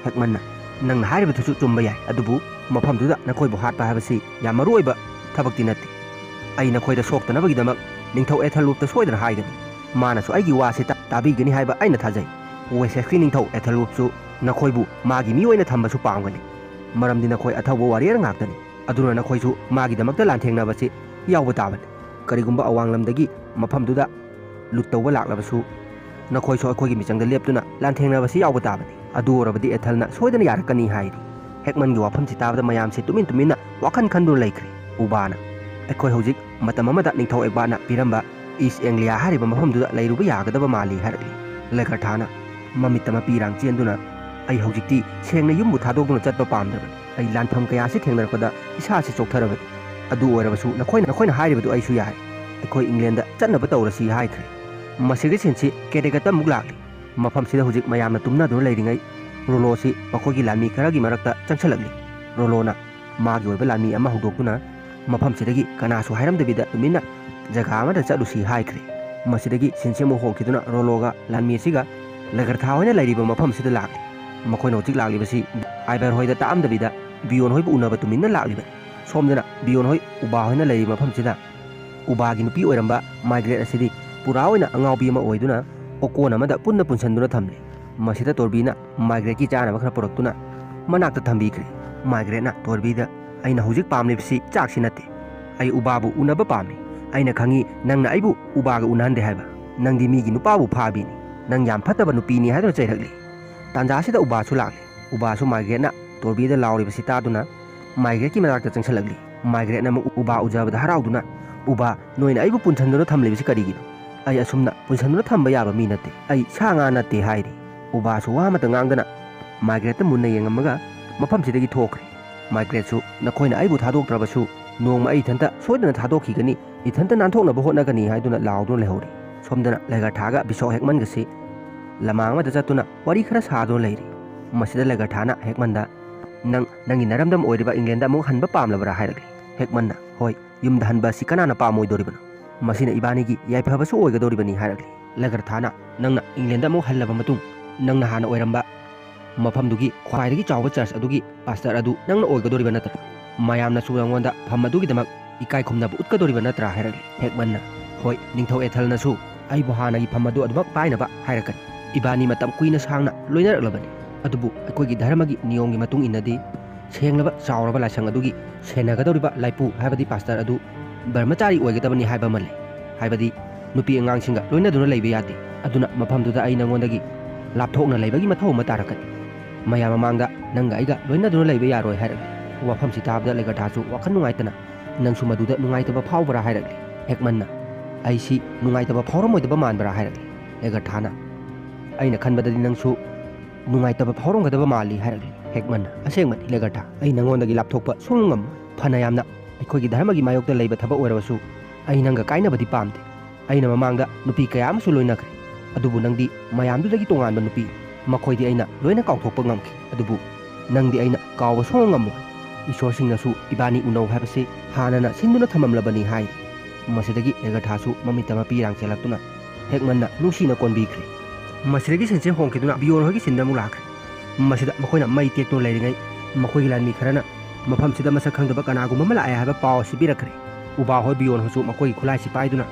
ꯍꯦꯛꯃꯟꯅ, "ꯅꯪꯅ ꯍꯥꯏꯔꯤꯕꯗꯨꯁꯨ ꯆꯨꯝꯕ ꯌꯥꯏ, ꯑꯗꯨꯕꯨ ꯃꯐꯝꯗꯨꯗ ꯅꯈꯣꯏꯕꯨ ꯍꯥꯠꯄ ꯍꯥꯏꯕꯁꯤ ꯌꯥꯝ ꯃꯔꯨ ꯑꯣꯏꯕ ꯊꯕꯛꯇꯤ ꯅꯠꯇꯦ꯫ ꯑꯩ ꯅꯈꯣꯏꯗ ꯁꯣꯛꯇꯅꯕꯒꯤꯗꯃꯛ ꯅꯤꯡꯊꯧ ꯑꯦꯊꯜꯋꯨꯞꯇ ꯁꯣꯏꯗꯅ ꯍꯥꯏꯒꯅꯤ꯫ ꯃꯥꯅꯁꯨ ꯑꯩꯒꯤ ꯋꯥꯁꯤ ꯇꯥ-, ꯇꯥꯕꯤꯒꯅꯤ ꯍꯥꯏꯕ ꯑꯩꯅ ꯊꯥꯖꯩ꯫ ꯋꯦꯁꯦꯛꯁꯀꯤ ꯅꯤꯡꯊꯧ ꯑꯦꯊꯜꯋꯨꯞꯁꯨ ꯅꯈꯣꯏꯕꯨ ꯃꯥꯒꯤ ꯃꯤ ꯑꯣꯏꯅ ꯊꯝꯕꯁꯨ ꯄꯥꯝꯒꯅꯤ꯫ ꯃꯔꯝꯗꯤ ꯅꯈꯣꯏ ꯑꯊꯧꯕ ꯋꯥꯔꯤꯌꯔ ꯉꯥꯛꯇꯅꯤ꯫ ꯑꯗꯨꯅ ꯅꯈꯣꯏꯁꯨ ꯃꯥꯒꯤꯗꯃꯛꯇ ꯂꯥꯟꯊꯦꯡꯅꯕꯁꯤ ꯌꯥꯎꯕ ꯇꯥꯕꯅꯤ꯫ ꯀꯔꯤꯒꯨꯝꯕ ꯑꯋꯥꯡꯂꯝꯗꯒꯤ ꯃꯐꯝꯗꯨꯗ ꯂꯨꯠ ꯇꯧꯕ ꯂꯥꯛꯂꯕꯁꯨ ꯅꯈꯣꯏꯁꯨ ꯑꯩꯈꯣꯏꯒꯤ ꯃꯤꯆꯪꯗ ꯂꯦꯞꯇꯨꯅ ꯂꯥꯟꯊꯦꯡꯅꯕꯁꯤ ꯌꯥꯎꯕ ꯇꯥꯕꯅꯤ꯫ ꯑꯗꯨ ꯑꯣꯏꯔꯕꯗꯤ ꯑꯦꯊꯜꯅ ꯁꯣꯏꯗꯅ ꯌꯥꯔꯛꯀꯅꯤ" ꯍꯥꯏꯔꯤ꯫ ꯍꯦꯛꯃꯟꯒꯤ ꯋꯥꯐꯝꯁꯤ ꯇꯥꯕꯗ ꯃꯌꯥꯝꯁꯦ ꯇꯨꯃꯤꯟ ꯇꯨꯃꯤꯟꯅ ꯋꯥꯈꯜ ꯈꯟꯗꯨꯅ ꯂꯩꯈ꯭ꯔꯦ꯫ ꯎꯕꯥꯅ, "ꯑꯩꯈꯣꯏ ꯍꯧꯖꯤꯛ ꯃꯇꯝ ꯑꯃꯗ ꯅꯤꯡꯊꯧ ꯑꯦꯛꯕꯥꯔꯅ ꯄꯤꯔꯝꯕ ꯏꯁ ꯑꯦꯡꯂꯤꯌꯥ ꯍꯥꯏꯔꯤꯕ ꯃꯐꯝꯗꯨꯗ ꯂꯩꯔꯨꯕ ꯌꯥꯒꯗꯕ ꯃꯥꯜꯂꯤ" ꯍꯥꯏꯔꯛꯂꯤ꯫ ꯂꯦꯒꯔꯊꯥꯅ ꯃꯃꯤꯠꯇ ꯃꯄꯤꯔꯥꯡ ꯆꯦꯟꯗꯨꯅ, "ꯑꯩ ꯍꯧꯖꯤꯛꯇꯤ ꯁꯦꯡꯅ ꯌꯨꯝꯕꯨ ꯊꯥꯗꯣꯛꯇꯨꯅ ꯆꯠꯄ ꯄꯥꯝꯗ꯭ꯔꯕꯅꯤ꯫ ꯑꯩ ꯂꯥꯟꯐꯝ ꯀꯌꯥꯁꯤ ꯊꯦꯡꯅꯔꯛꯄꯗ ꯏꯁꯥꯁꯤ ꯆꯣꯛꯊꯔꯕꯅꯤ"꯫ ꯑꯗꯨ ꯑꯣꯏꯔꯕꯁꯨ ꯅꯈꯣꯏꯅ, ꯅꯈꯣꯏꯅ ꯍꯥꯏꯔꯤꯕꯗꯨ ꯑꯩꯁꯨ ꯌꯥꯏ꯫ ꯑꯩꯈꯣꯏ ꯏꯪꯂꯦꯟꯗ ꯆꯠꯅꯕ ꯇꯧꯔꯁꯤ ꯍꯥꯏꯈ꯭ꯔꯦ꯫ ꯃꯁꯤꯒꯤ ꯁꯤꯟꯁꯤ ꯀꯦꯗꯦꯒꯠꯇ ꯑꯃꯨꯛ ꯂꯥꯛꯂꯤ꯫ ꯃꯐꯝꯁꯤꯗ ꯍꯧꯖꯤꯛ ꯃꯌꯥꯝꯅ ꯇꯨꯝꯅꯗꯨꯅ ꯂꯩꯔꯤꯉꯩ ꯔꯣꯂꯣꯁꯤ ꯃꯈꯣꯏꯒꯤ ꯂꯥꯟꯃꯤ ꯈꯔꯒꯤ ꯃꯔꯛꯇ ꯆꯪꯁꯤꯜꯂꯛꯂꯤ꯫ ꯔꯣꯂꯣꯅ ꯃꯥꯒꯤ ꯑꯣꯏꯕ ꯂꯥꯟꯃꯤ ꯑꯃ ꯍꯧꯗꯣꯛꯇꯨꯅ ꯃꯐꯝꯁꯤꯗꯒꯤ ꯀꯅꯥꯁꯨ ꯍꯥꯏꯔꯝꯗꯕꯤꯗ ꯇꯨꯃꯤꯟꯅ ꯖꯒꯥ ꯑꯃꯗ ꯆꯠꯂꯨꯁꯤ ꯍꯥꯏꯈ꯭ꯔꯦ꯫ ꯃꯁꯤꯗꯒꯤ ꯁꯤꯟꯁꯤ ꯑꯃꯨꯛ ꯍꯣꯡꯈꯤꯗꯨꯅ ꯔꯣꯂꯣꯒ ꯂꯥꯟꯃꯤ ꯑꯁꯤꯒ ꯂꯒꯔꯊꯥ ꯍꯣꯏꯅ ꯂꯩꯔꯤꯕ ꯃꯐꯝꯁꯤꯗ ꯂꯥꯛꯂꯤ꯫ ꯃꯈꯣꯏꯅ ꯍꯧꯖꯤꯛ ꯂꯥꯛꯂꯤꯕꯁꯤ ꯑꯥꯏꯕꯔ ꯍꯣꯏꯗ ꯇꯥꯛꯑꯝꯗꯕꯤꯗ ꯕꯤꯌꯣꯟ ꯍꯣꯏꯕꯨ ꯎꯅꯕ ꯇꯨꯃꯤꯟꯅ ꯂꯥꯛꯂꯤꯕꯅꯤ꯫ ꯁꯣꯝꯗꯅ ꯕꯤꯌꯣꯟ ꯍꯣꯏ ꯎꯕꯥ ꯍꯣꯏꯅ ꯂꯩꯔꯤꯕ ꯃꯐꯝꯁꯤꯗ ꯎꯕꯥꯒꯤ ꯅꯨꯄꯤ ꯑꯣꯏꯔꯝꯕ ꯃꯥꯏꯒ꯭ꯔꯦꯠ ꯑꯁꯤꯗꯤ ꯄꯨꯔꯥ ꯑꯣꯏꯅ ꯑꯉꯥꯎꯕꯤ ꯑꯃ ꯑꯣꯏꯗꯨꯅ ꯑꯣꯀꯣꯟ ꯑꯃꯗ ꯄꯨꯟꯅ ꯄꯨꯟꯁꯤꯟꯗꯨꯅ ꯊꯝꯂꯤ꯫ ꯃꯁꯤꯗ ꯇꯣꯔꯕꯤꯅ ꯃꯥꯏꯒ꯭ꯔꯦꯠꯀꯤ ꯆꯥꯅꯕ ꯈꯔ ꯄꯨꯔꯛꯇꯨꯅ ꯃꯅꯥꯛꯇ ꯊꯝꯕꯤꯈ꯭ꯔꯦ꯫ ꯃꯥꯏꯒ꯭ꯔꯦꯠꯅ ꯇꯣꯔꯕꯤꯗ, "ꯑꯩꯅ ꯍꯧꯖꯤꯛ ꯄꯥꯝꯂꯤꯕꯁꯤ ꯆꯥꯛꯁꯤ ꯅꯠꯇꯦ꯫ ꯑꯩ ꯎꯕꯥꯕꯨ ꯎꯅꯕ ꯄꯥꯝꯃꯤ꯫ ꯑꯩꯅ ꯈꯪꯉꯤ ꯅꯪꯅ ꯑꯩꯕꯨ ꯎꯕꯥꯒ ꯎꯅꯍꯟꯗꯦ ꯍꯥꯏꯕ꯫ ꯅꯪꯗꯤ ꯃꯤꯒꯤ ꯅꯨꯄꯥꯕꯨ ꯐꯥꯕꯤꯅꯤ꯫ ꯅꯪ ꯌꯥꯝ ꯐꯠꯇꯕ ꯅꯨꯄꯤꯅꯤ" ꯍꯥꯏꯗꯨꯅ ꯆꯩꯔꯛꯂꯤ꯫ ꯇꯥꯟꯖꯥꯁꯤꯗ ꯎꯕꯥꯁꯨ ꯂꯥꯛꯂꯤ꯫ ꯎꯕꯥꯁꯨ ꯃꯥꯏꯒ꯭ꯔꯦꯠꯅ ꯇꯣꯔꯕꯤꯗ ꯂꯥꯎꯔꯤꯕꯁꯤ ꯇꯥꯗꯨꯅ ꯃꯥꯏꯒ꯭ꯔꯦꯠꯀꯤ ꯃꯅꯥꯛꯇ ꯆꯪꯁꯤꯜꯂꯛꯂꯤ꯫ ꯃꯥꯏꯒ꯭ꯔꯦꯠꯅ ꯑꯃꯨꯛ ꯎꯕꯥ ꯎꯖꯕꯗ ꯍꯔꯥꯎꯗꯨꯅ, "ꯎꯕꯥ, ꯅꯣꯏꯅ ꯑꯩꯕꯨ ꯄꯨꯟꯁꯤꯟꯗꯨꯅ ꯊꯝꯂꯤꯕꯁꯤ ꯀꯔꯤꯒꯤꯅꯣ? ꯑꯩ ꯑꯁꯨꯝꯅ ꯄꯨꯟꯁꯤꯟꯗꯨꯅ ꯊꯝꯕ ꯌꯥꯕ ꯃꯤ ꯅꯠꯇꯦ꯫ ꯑꯩ ꯁꯥ ꯉꯥ ꯅꯠꯇꯦ" ꯍꯥꯏꯔꯤ꯫ ꯎꯕꯥꯁꯨ ꯋꯥ ꯑꯃꯇ ꯉꯥꯡꯗꯅ ꯃꯥꯏꯒ꯭ꯔꯦꯠꯇ ꯃꯨꯟꯅ ꯌꯦꯡꯉꯝꯃꯒ ꯃꯐꯝꯁꯤꯗꯒꯤ ꯊꯣꯛꯈ꯭ꯔꯦ꯫ ꯃꯥꯏꯒ꯭ꯔꯦꯠꯁꯨ, "ꯅꯈꯣꯏꯅ ꯑꯩꯕꯨ ꯊꯥꯗꯣꯛꯇ꯭ꯔꯕꯁꯨ ꯅꯣꯡꯃ ꯑꯩ ꯏꯊꯟꯇ ꯁꯣꯏꯗꯅ ꯊꯥꯗꯣꯛꯈꯤꯒꯅꯤ, ꯏꯊꯟꯇ ꯅꯥꯟꯊꯣꯛꯅꯕ ꯍꯣꯠꯅꯒꯅꯤ" ꯍꯥꯏꯗꯨꯅ ꯂꯥꯎꯗꯨꯅ ꯂꯩꯍꯧꯔꯤ꯫ ꯁꯣꯝꯗꯅ ꯂꯦꯒꯔꯊꯥꯒ ꯕꯤꯁꯣꯞ ꯍꯦꯛꯃꯟꯒꯁꯤ ꯂꯃꯥꯡ ꯑꯃꯗ ꯆꯠꯇꯨꯅ ꯋꯥꯔꯤ ꯈꯔ ꯁꯥꯗꯨꯅ ꯂꯩꯔꯤ꯫ ꯃꯁꯤꯗ ꯂꯦꯒꯔꯊꯥꯅ ꯍꯦꯛꯃꯟꯗ, "ꯅꯪ ꯅꯪꯒꯤ ꯅꯔꯝꯗꯝ ꯑꯣꯏꯔꯤꯕ ꯏꯪꯂꯦꯟꯗ ꯑꯃꯨꯛ ꯍꯟꯕ ꯄꯥꯝꯂꯕ꯭ꯔꯥ?" ꯍꯥꯏꯔꯛꯂꯤ꯫ ꯍꯦꯛꯃꯟꯅ, "ꯍꯣꯏ, ꯌꯨꯝꯗ ꯍꯟꯕ ꯑꯁꯤ ꯀꯅꯥꯅ ꯄꯥꯝꯃꯣꯏꯗꯣꯔꯤꯕꯅꯣ? ꯃꯁꯤꯅ ꯏꯕꯥꯅꯤꯒꯤ ꯌꯥꯏꯐꯕꯁꯨ ꯑꯣꯏꯒꯗꯧꯔꯤꯕꯅꯤ" ꯍꯥꯏꯔꯛꯂꯤ꯫ ꯂꯦꯒꯔꯊꯥꯅ, "ꯅꯪꯅ ꯏꯪꯂꯦꯟꯗ ꯑꯃꯨꯛ ꯍꯜꯂꯕ ꯃꯇꯨꯡ ꯅꯪꯅ ꯍꯥꯟꯅ ꯑꯣꯏꯔꯝꯕ ꯃꯐꯝꯗꯨꯒꯤ ꯈ꯭ꯋꯥꯏꯗꯒꯤ ꯆꯥꯎꯕ ꯆꯔꯆ ꯑꯗꯨꯒꯤ ꯄꯥꯁꯇꯔ ꯑꯗꯨ ꯅꯪꯅ ꯑꯣꯏꯒꯗꯧꯔꯤꯕ ꯅꯠꯇ꯭ꯔꯥ? ꯃꯌꯥꯝꯅꯁꯨ ꯅꯉꯣꯟꯗ ꯐꯝ ꯑꯗꯨꯒꯤꯗꯃꯛ ꯏꯀꯥꯏ ꯈꯨꯝꯅꯕ ꯎꯠꯀꯗꯧꯔꯤꯕ ꯅꯠꯇ꯭ꯔꯥ?" ꯍꯥꯏꯔꯛꯂꯤ꯫ ꯍꯦꯛꯃꯟꯅ, "ꯍꯣꯏ, ꯅꯤꯡꯊꯧ ꯑꯦꯊꯜꯅꯁꯨ ꯑꯩꯕꯨ ꯍꯥꯟꯅꯒꯤ ꯐꯝ ꯑꯗꯨ ꯑꯗꯨꯃꯛ ꯄꯥꯏꯅꯕ ꯍꯥꯏꯔꯛꯀꯅꯤ꯫ ꯏꯕꯥꯅꯤ ꯃꯇꯝ ꯀꯨꯏꯅ ꯁꯥꯡꯅ ꯂꯣꯏꯅꯔꯛꯂꯕꯅꯤ, ꯑꯗꯨꯕꯨ ꯑꯩꯈꯣꯏꯒꯤ ꯙꯔꯃꯒꯤ ꯅꯤꯌꯣꯝꯒꯤ ꯃꯇꯨꯡ ꯏꯟꯅꯗꯤ ꯁꯦꯡꯂꯕ ꯆꯥꯎꯔꯕ ꯂꯥꯏꯁꯪ ꯑꯗꯨꯒꯤ ꯁꯦꯟꯅꯒꯗꯧꯔꯤꯕ ꯂꯥꯏꯄꯨ ꯍꯥꯏꯕꯗꯤ ꯄꯥꯁꯇꯔ ꯑꯗꯨ ꯕ꯭ꯔꯍꯃꯆꯥꯔꯤ ꯑꯣꯏꯒꯗꯕꯅꯤ ꯍꯥꯏꯕ ꯑꯃ ꯂꯩ꯫ ꯍꯥꯏꯕꯗꯤ ꯅꯨꯄꯤ ꯑꯉꯥꯡꯁꯤꯡꯒ ꯂꯣꯏꯅꯗꯨꯅ ꯂꯩꯕ ꯌꯥꯗꯦ꯫ ꯑꯗꯨꯅ ꯃꯐꯝꯗꯨꯗ ꯑꯩ ꯅꯉꯣꯟꯗꯒꯤ ꯂꯥꯞꯊꯣꯛꯅ ꯂꯩꯕꯒꯤ ꯃꯊꯧ ꯑꯃ ꯇꯥꯔꯛꯀꯅꯤ꯫ ꯃꯌꯥꯝ ꯃꯃꯥꯡꯗ ꯅꯪꯒ ꯑꯩꯒ ꯂꯣꯏꯅꯗꯨꯅ ꯂꯩꯕ ꯌꯥꯔꯣꯏ" ꯍꯥꯏꯔꯛꯂꯤ꯫ ꯋꯥꯐꯝꯁꯤ ꯇꯥꯕꯗ ꯂꯦꯒꯔꯊꯥꯁꯨ ꯋꯥꯈꯜ ꯅꯨꯡꯉꯥꯏꯇꯅ, "ꯅꯪꯁꯨ ꯃꯗꯨꯗ ꯅꯨꯡꯉꯥꯏꯇꯕ ꯐꯥꯎꯕ꯭ꯔꯥ?" ꯍꯥꯏꯔꯛꯂꯤ꯫ ꯍꯦꯛꯃꯟꯅ, "ꯑꯩꯁꯤ ꯅꯨꯡꯉꯥꯏꯇꯕ ꯐꯥꯎꯔꯝꯃꯣꯏꯗꯕ ꯃꯥꯟꯕ꯭ꯔꯥ?" ꯍꯥꯏꯔꯛꯂꯤ꯫ ꯂꯦꯒꯔꯊꯥꯅ, "ꯑꯩꯅ ꯈꯟꯕꯗꯗꯤ ꯅꯪꯁꯨ ꯅꯨꯡꯉꯥꯏꯇꯕ ꯐꯥꯎꯔꯝꯒꯗꯕ ꯃꯥꯜꯂꯤ" ꯍꯥꯏꯔꯛꯂꯤ꯫ ꯍꯦꯛꯃꯟꯅ, "ꯑꯁꯦꯡꯕꯅꯤ ꯂꯦꯒꯔꯊꯥ, ꯑꯩ ꯅꯉꯣꯟꯗꯒꯤ ꯂꯥꯞꯊꯣꯛꯄ ꯁꯨꯡꯉꯝ ꯉꯝꯃꯣꯏ꯫ ꯐꯅ ꯌꯥꯝꯅ ꯑꯩꯈꯣꯏꯒꯤ ꯙꯔꯃꯒꯤ ꯃꯥꯌꯣꯛꯇ ꯂꯩꯕ ꯊꯕꯛ ꯑꯣꯏꯔꯕꯁꯨ ꯑꯩ ꯅꯪꯒ ꯀꯥꯏꯅꯕꯗꯤ ꯄꯥꯝꯗꯦ꯫ ꯑꯩꯅ ꯃꯃꯥꯡꯗ ꯅꯨꯄꯤ ꯀꯌꯥ ꯑꯃꯁꯨ ꯂꯣꯏꯅꯈ꯭ꯔꯦ, ꯑꯗꯨꯕꯨ ꯅꯪꯗꯤ ꯃꯌꯥꯝꯗꯨꯗꯒꯤ ꯇꯣꯉꯥꯟꯕ ꯅꯨꯄꯤ꯫ ꯃꯈꯣꯏꯗꯤ ꯑꯩꯅ ꯂꯣꯏꯅ ꯀꯥꯎꯊꯣꯛꯄ ꯉꯝꯈꯤ, ꯑꯗꯨꯕꯨ ꯅꯪꯗꯤ ꯑꯩꯅ ꯀꯥꯎꯕ ꯁꯨꯡꯉꯝ ꯉꯝꯃꯣꯏ꯫ ꯏꯁꯣꯔꯁꯤꯡꯅꯁꯨ ꯏꯕꯥꯅꯤ ꯎꯅꯧ ꯍꯥꯏꯕꯁꯤ ꯍꯥꯟꯅꯅ ꯁꯤꯟꯗꯨꯅ ꯊꯝꯃꯝꯂꯕꯅꯤ ꯍꯥꯏ꯫ ꯃꯁꯤꯗꯒꯤ ꯂꯦꯒꯊꯥꯁꯨ ꯃꯃꯤꯠꯇ ꯃꯄꯤ ꯏꯔꯥꯡ ꯆꯦꯜꯂꯛꯇꯨꯅ ꯍꯦꯛꯃꯟꯅ ꯅꯨꯡꯁꯤꯅ ꯀꯣꯟꯕꯤꯈ꯭ꯔꯦ꯫ ꯃꯁꯤꯗꯒꯤ ꯁꯤꯟꯁꯦ ꯍꯣꯡꯈꯤꯗꯨꯅ ꯕꯤꯌꯣꯟ ꯍꯣꯏꯒꯤ ꯁꯤꯟꯗ ꯑꯃꯨꯛ ꯂꯥꯛꯈ꯭ꯔꯦ꯫ ꯃꯁꯤꯗ ꯃꯈꯣꯏꯅ ꯃꯩ ꯇꯦꯛꯇꯨꯅ ꯂꯩꯔꯤꯉꯩ ꯃꯈꯣꯏꯒꯤ ꯂꯥꯟꯃꯤ ꯈꯔꯅ ꯃꯐꯝꯁꯤꯗ ꯃꯁꯛ ꯈꯪꯗꯕ ꯀꯅꯥꯒꯨꯝꯕ ꯑꯃ ꯂꯥꯛꯑꯦ ꯍꯥꯏꯕ ꯄꯥꯎ ꯑꯁꯤ ꯄꯤꯔꯛꯈ꯭ꯔꯦ꯫ ꯎꯕꯥ ꯍꯣꯏ ꯕꯤꯌꯣꯟ ꯍꯣꯏꯁꯨ ꯃꯈꯣꯏꯒꯤ ꯈꯨꯠꯂꯥꯏꯁꯤ ꯄꯥꯏꯗꯨꯅ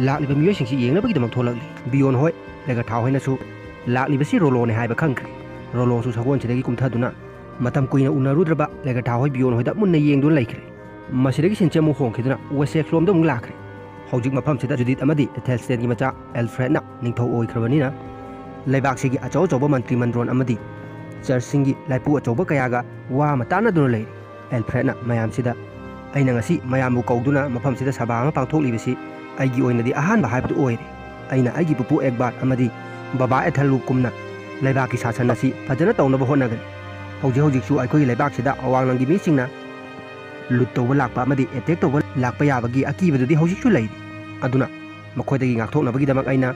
ꯂꯥꯛꯂꯤꯕ ꯃꯤꯑꯣꯏꯁꯤꯡꯁꯤ ꯌꯦꯡꯅꯕꯒꯤꯗꯃꯛ ꯊꯣꯛꯂꯛꯂꯤ꯫ ꯕꯤꯌꯣꯟ ꯍꯣꯏ, ꯂꯦꯒꯊꯥ ꯍꯣꯏꯅꯁꯨ ꯂꯥꯛꯂꯤꯕꯁꯤ ꯔꯣꯂꯣꯅꯦ ꯍꯥꯏꯕ ꯈꯪꯈ꯭ꯔꯦ꯫ ꯔꯣꯂꯣꯁꯨ ꯁꯒꯣꯜꯁꯤꯗꯒꯤ ꯀꯨꯝꯊꯗꯨꯅ ꯃꯇꯝ ꯀꯨꯏꯅ ꯎꯅꯔꯨꯗ꯭ꯔꯕ ꯂꯦꯒꯊꯥ ꯍꯣꯏ ꯕꯤꯌꯣꯟ ꯍꯣꯏꯗ ꯃꯨꯟꯅ ꯌꯦꯡꯗꯨꯅ ꯂꯩꯈ꯭ꯔꯦ꯫ ꯃꯁꯤꯗꯒꯤ ꯁꯤꯟꯁꯦ ꯑꯃꯨꯛ ꯍꯣꯡꯈꯤꯗꯨꯅ ꯋꯦꯁꯦꯛꯁꯂꯣꯝꯗ ꯑꯃꯨꯛ ꯂꯥꯛꯈ꯭ꯔꯦ꯫ ꯍꯧꯖꯤꯛ ꯃꯐꯝꯁꯤꯗ ꯖꯨꯗꯤꯠ ꯑꯃꯗꯤ ꯑꯦꯊꯦꯜꯁꯇꯦꯟꯒꯤ ꯃꯆꯥ ꯑꯦꯜꯐ꯭ꯔꯦꯗꯅ ꯅꯤꯡꯊꯧ ꯑꯣꯏꯈ꯭ꯔꯕꯅꯤꯅ ꯂꯩꯕꯥꯛꯁꯤꯒꯤ ꯑꯆꯧ ꯑꯆꯧꯕ ꯃꯟꯇ꯭ꯔꯤ ꯃꯟꯗ꯭ꯔꯣꯟ ꯑꯃꯗꯤ ꯆꯔꯆꯁꯤꯡꯒꯤ ꯂꯥꯏꯄꯨ ꯑꯆꯧꯕ ꯀꯌꯥꯒ ꯋꯥ ꯑꯃ ꯇꯥꯟꯅꯗꯨꯅ ꯂꯩꯔꯤ꯫ ꯑꯦꯜꯐ꯭ꯔꯦꯗꯅ ꯃꯌꯥꯝꯁꯤꯗ, "ꯑꯩꯅ ꯉꯁꯤ ꯃꯌꯥꯝꯕꯨ ꯀꯧꯗꯨꯅ ꯃꯐꯝꯁꯤꯗ ꯁꯚꯥ ꯑꯃ ꯄꯥꯡꯊꯣꯛꯂꯤꯕꯁꯤ ꯑꯩꯒꯤ ꯑꯣꯏꯅꯗꯤ ꯑꯍꯥꯟꯕ ꯍꯥꯏꯕꯗꯨ ꯑꯣꯏꯔꯦ꯫ ꯑꯩꯅ ꯑꯩꯒꯤ ꯄꯨꯄꯨ ꯑꯦꯛꯕꯥꯔ ꯑꯃꯗꯤ ꯕꯕꯥ ꯑꯦꯊꯦꯜꯋꯨꯞꯀꯨꯝꯅ ꯂꯩꯕꯥꯛꯀꯤ ꯁꯥꯁꯟ ꯑꯁꯤ ꯐꯖꯅ ꯇꯧꯅꯕ ꯍꯣꯠꯅꯒꯅꯤ꯫ ꯍꯧꯖꯤꯛ ꯍꯧꯖꯤꯛꯁꯨ ꯑꯩꯈꯣꯏꯒꯤ ꯂꯩꯕꯥꯛꯁꯤꯗ ꯑꯋꯥꯡꯂꯝꯒꯤ ꯃꯤꯁꯤꯡꯅ ꯂꯨꯠ ꯇꯧꯕ ꯂꯥꯛꯄ ꯑꯃꯗꯤ ꯑꯦꯇꯦꯛ ꯇꯧꯕ ꯂꯥꯛꯄ ꯌꯥꯕꯒꯤ ꯑꯀꯤꯕꯗꯨꯗꯤ ꯍꯧꯖꯤꯛꯁꯨ ꯂꯩꯔꯤ꯫ ꯑꯗꯨꯅ ꯃꯈꯣꯏꯗꯒꯤ ꯉꯥꯛꯊꯣꯛꯅꯕꯒꯤꯗꯃꯛ ꯑꯩꯅ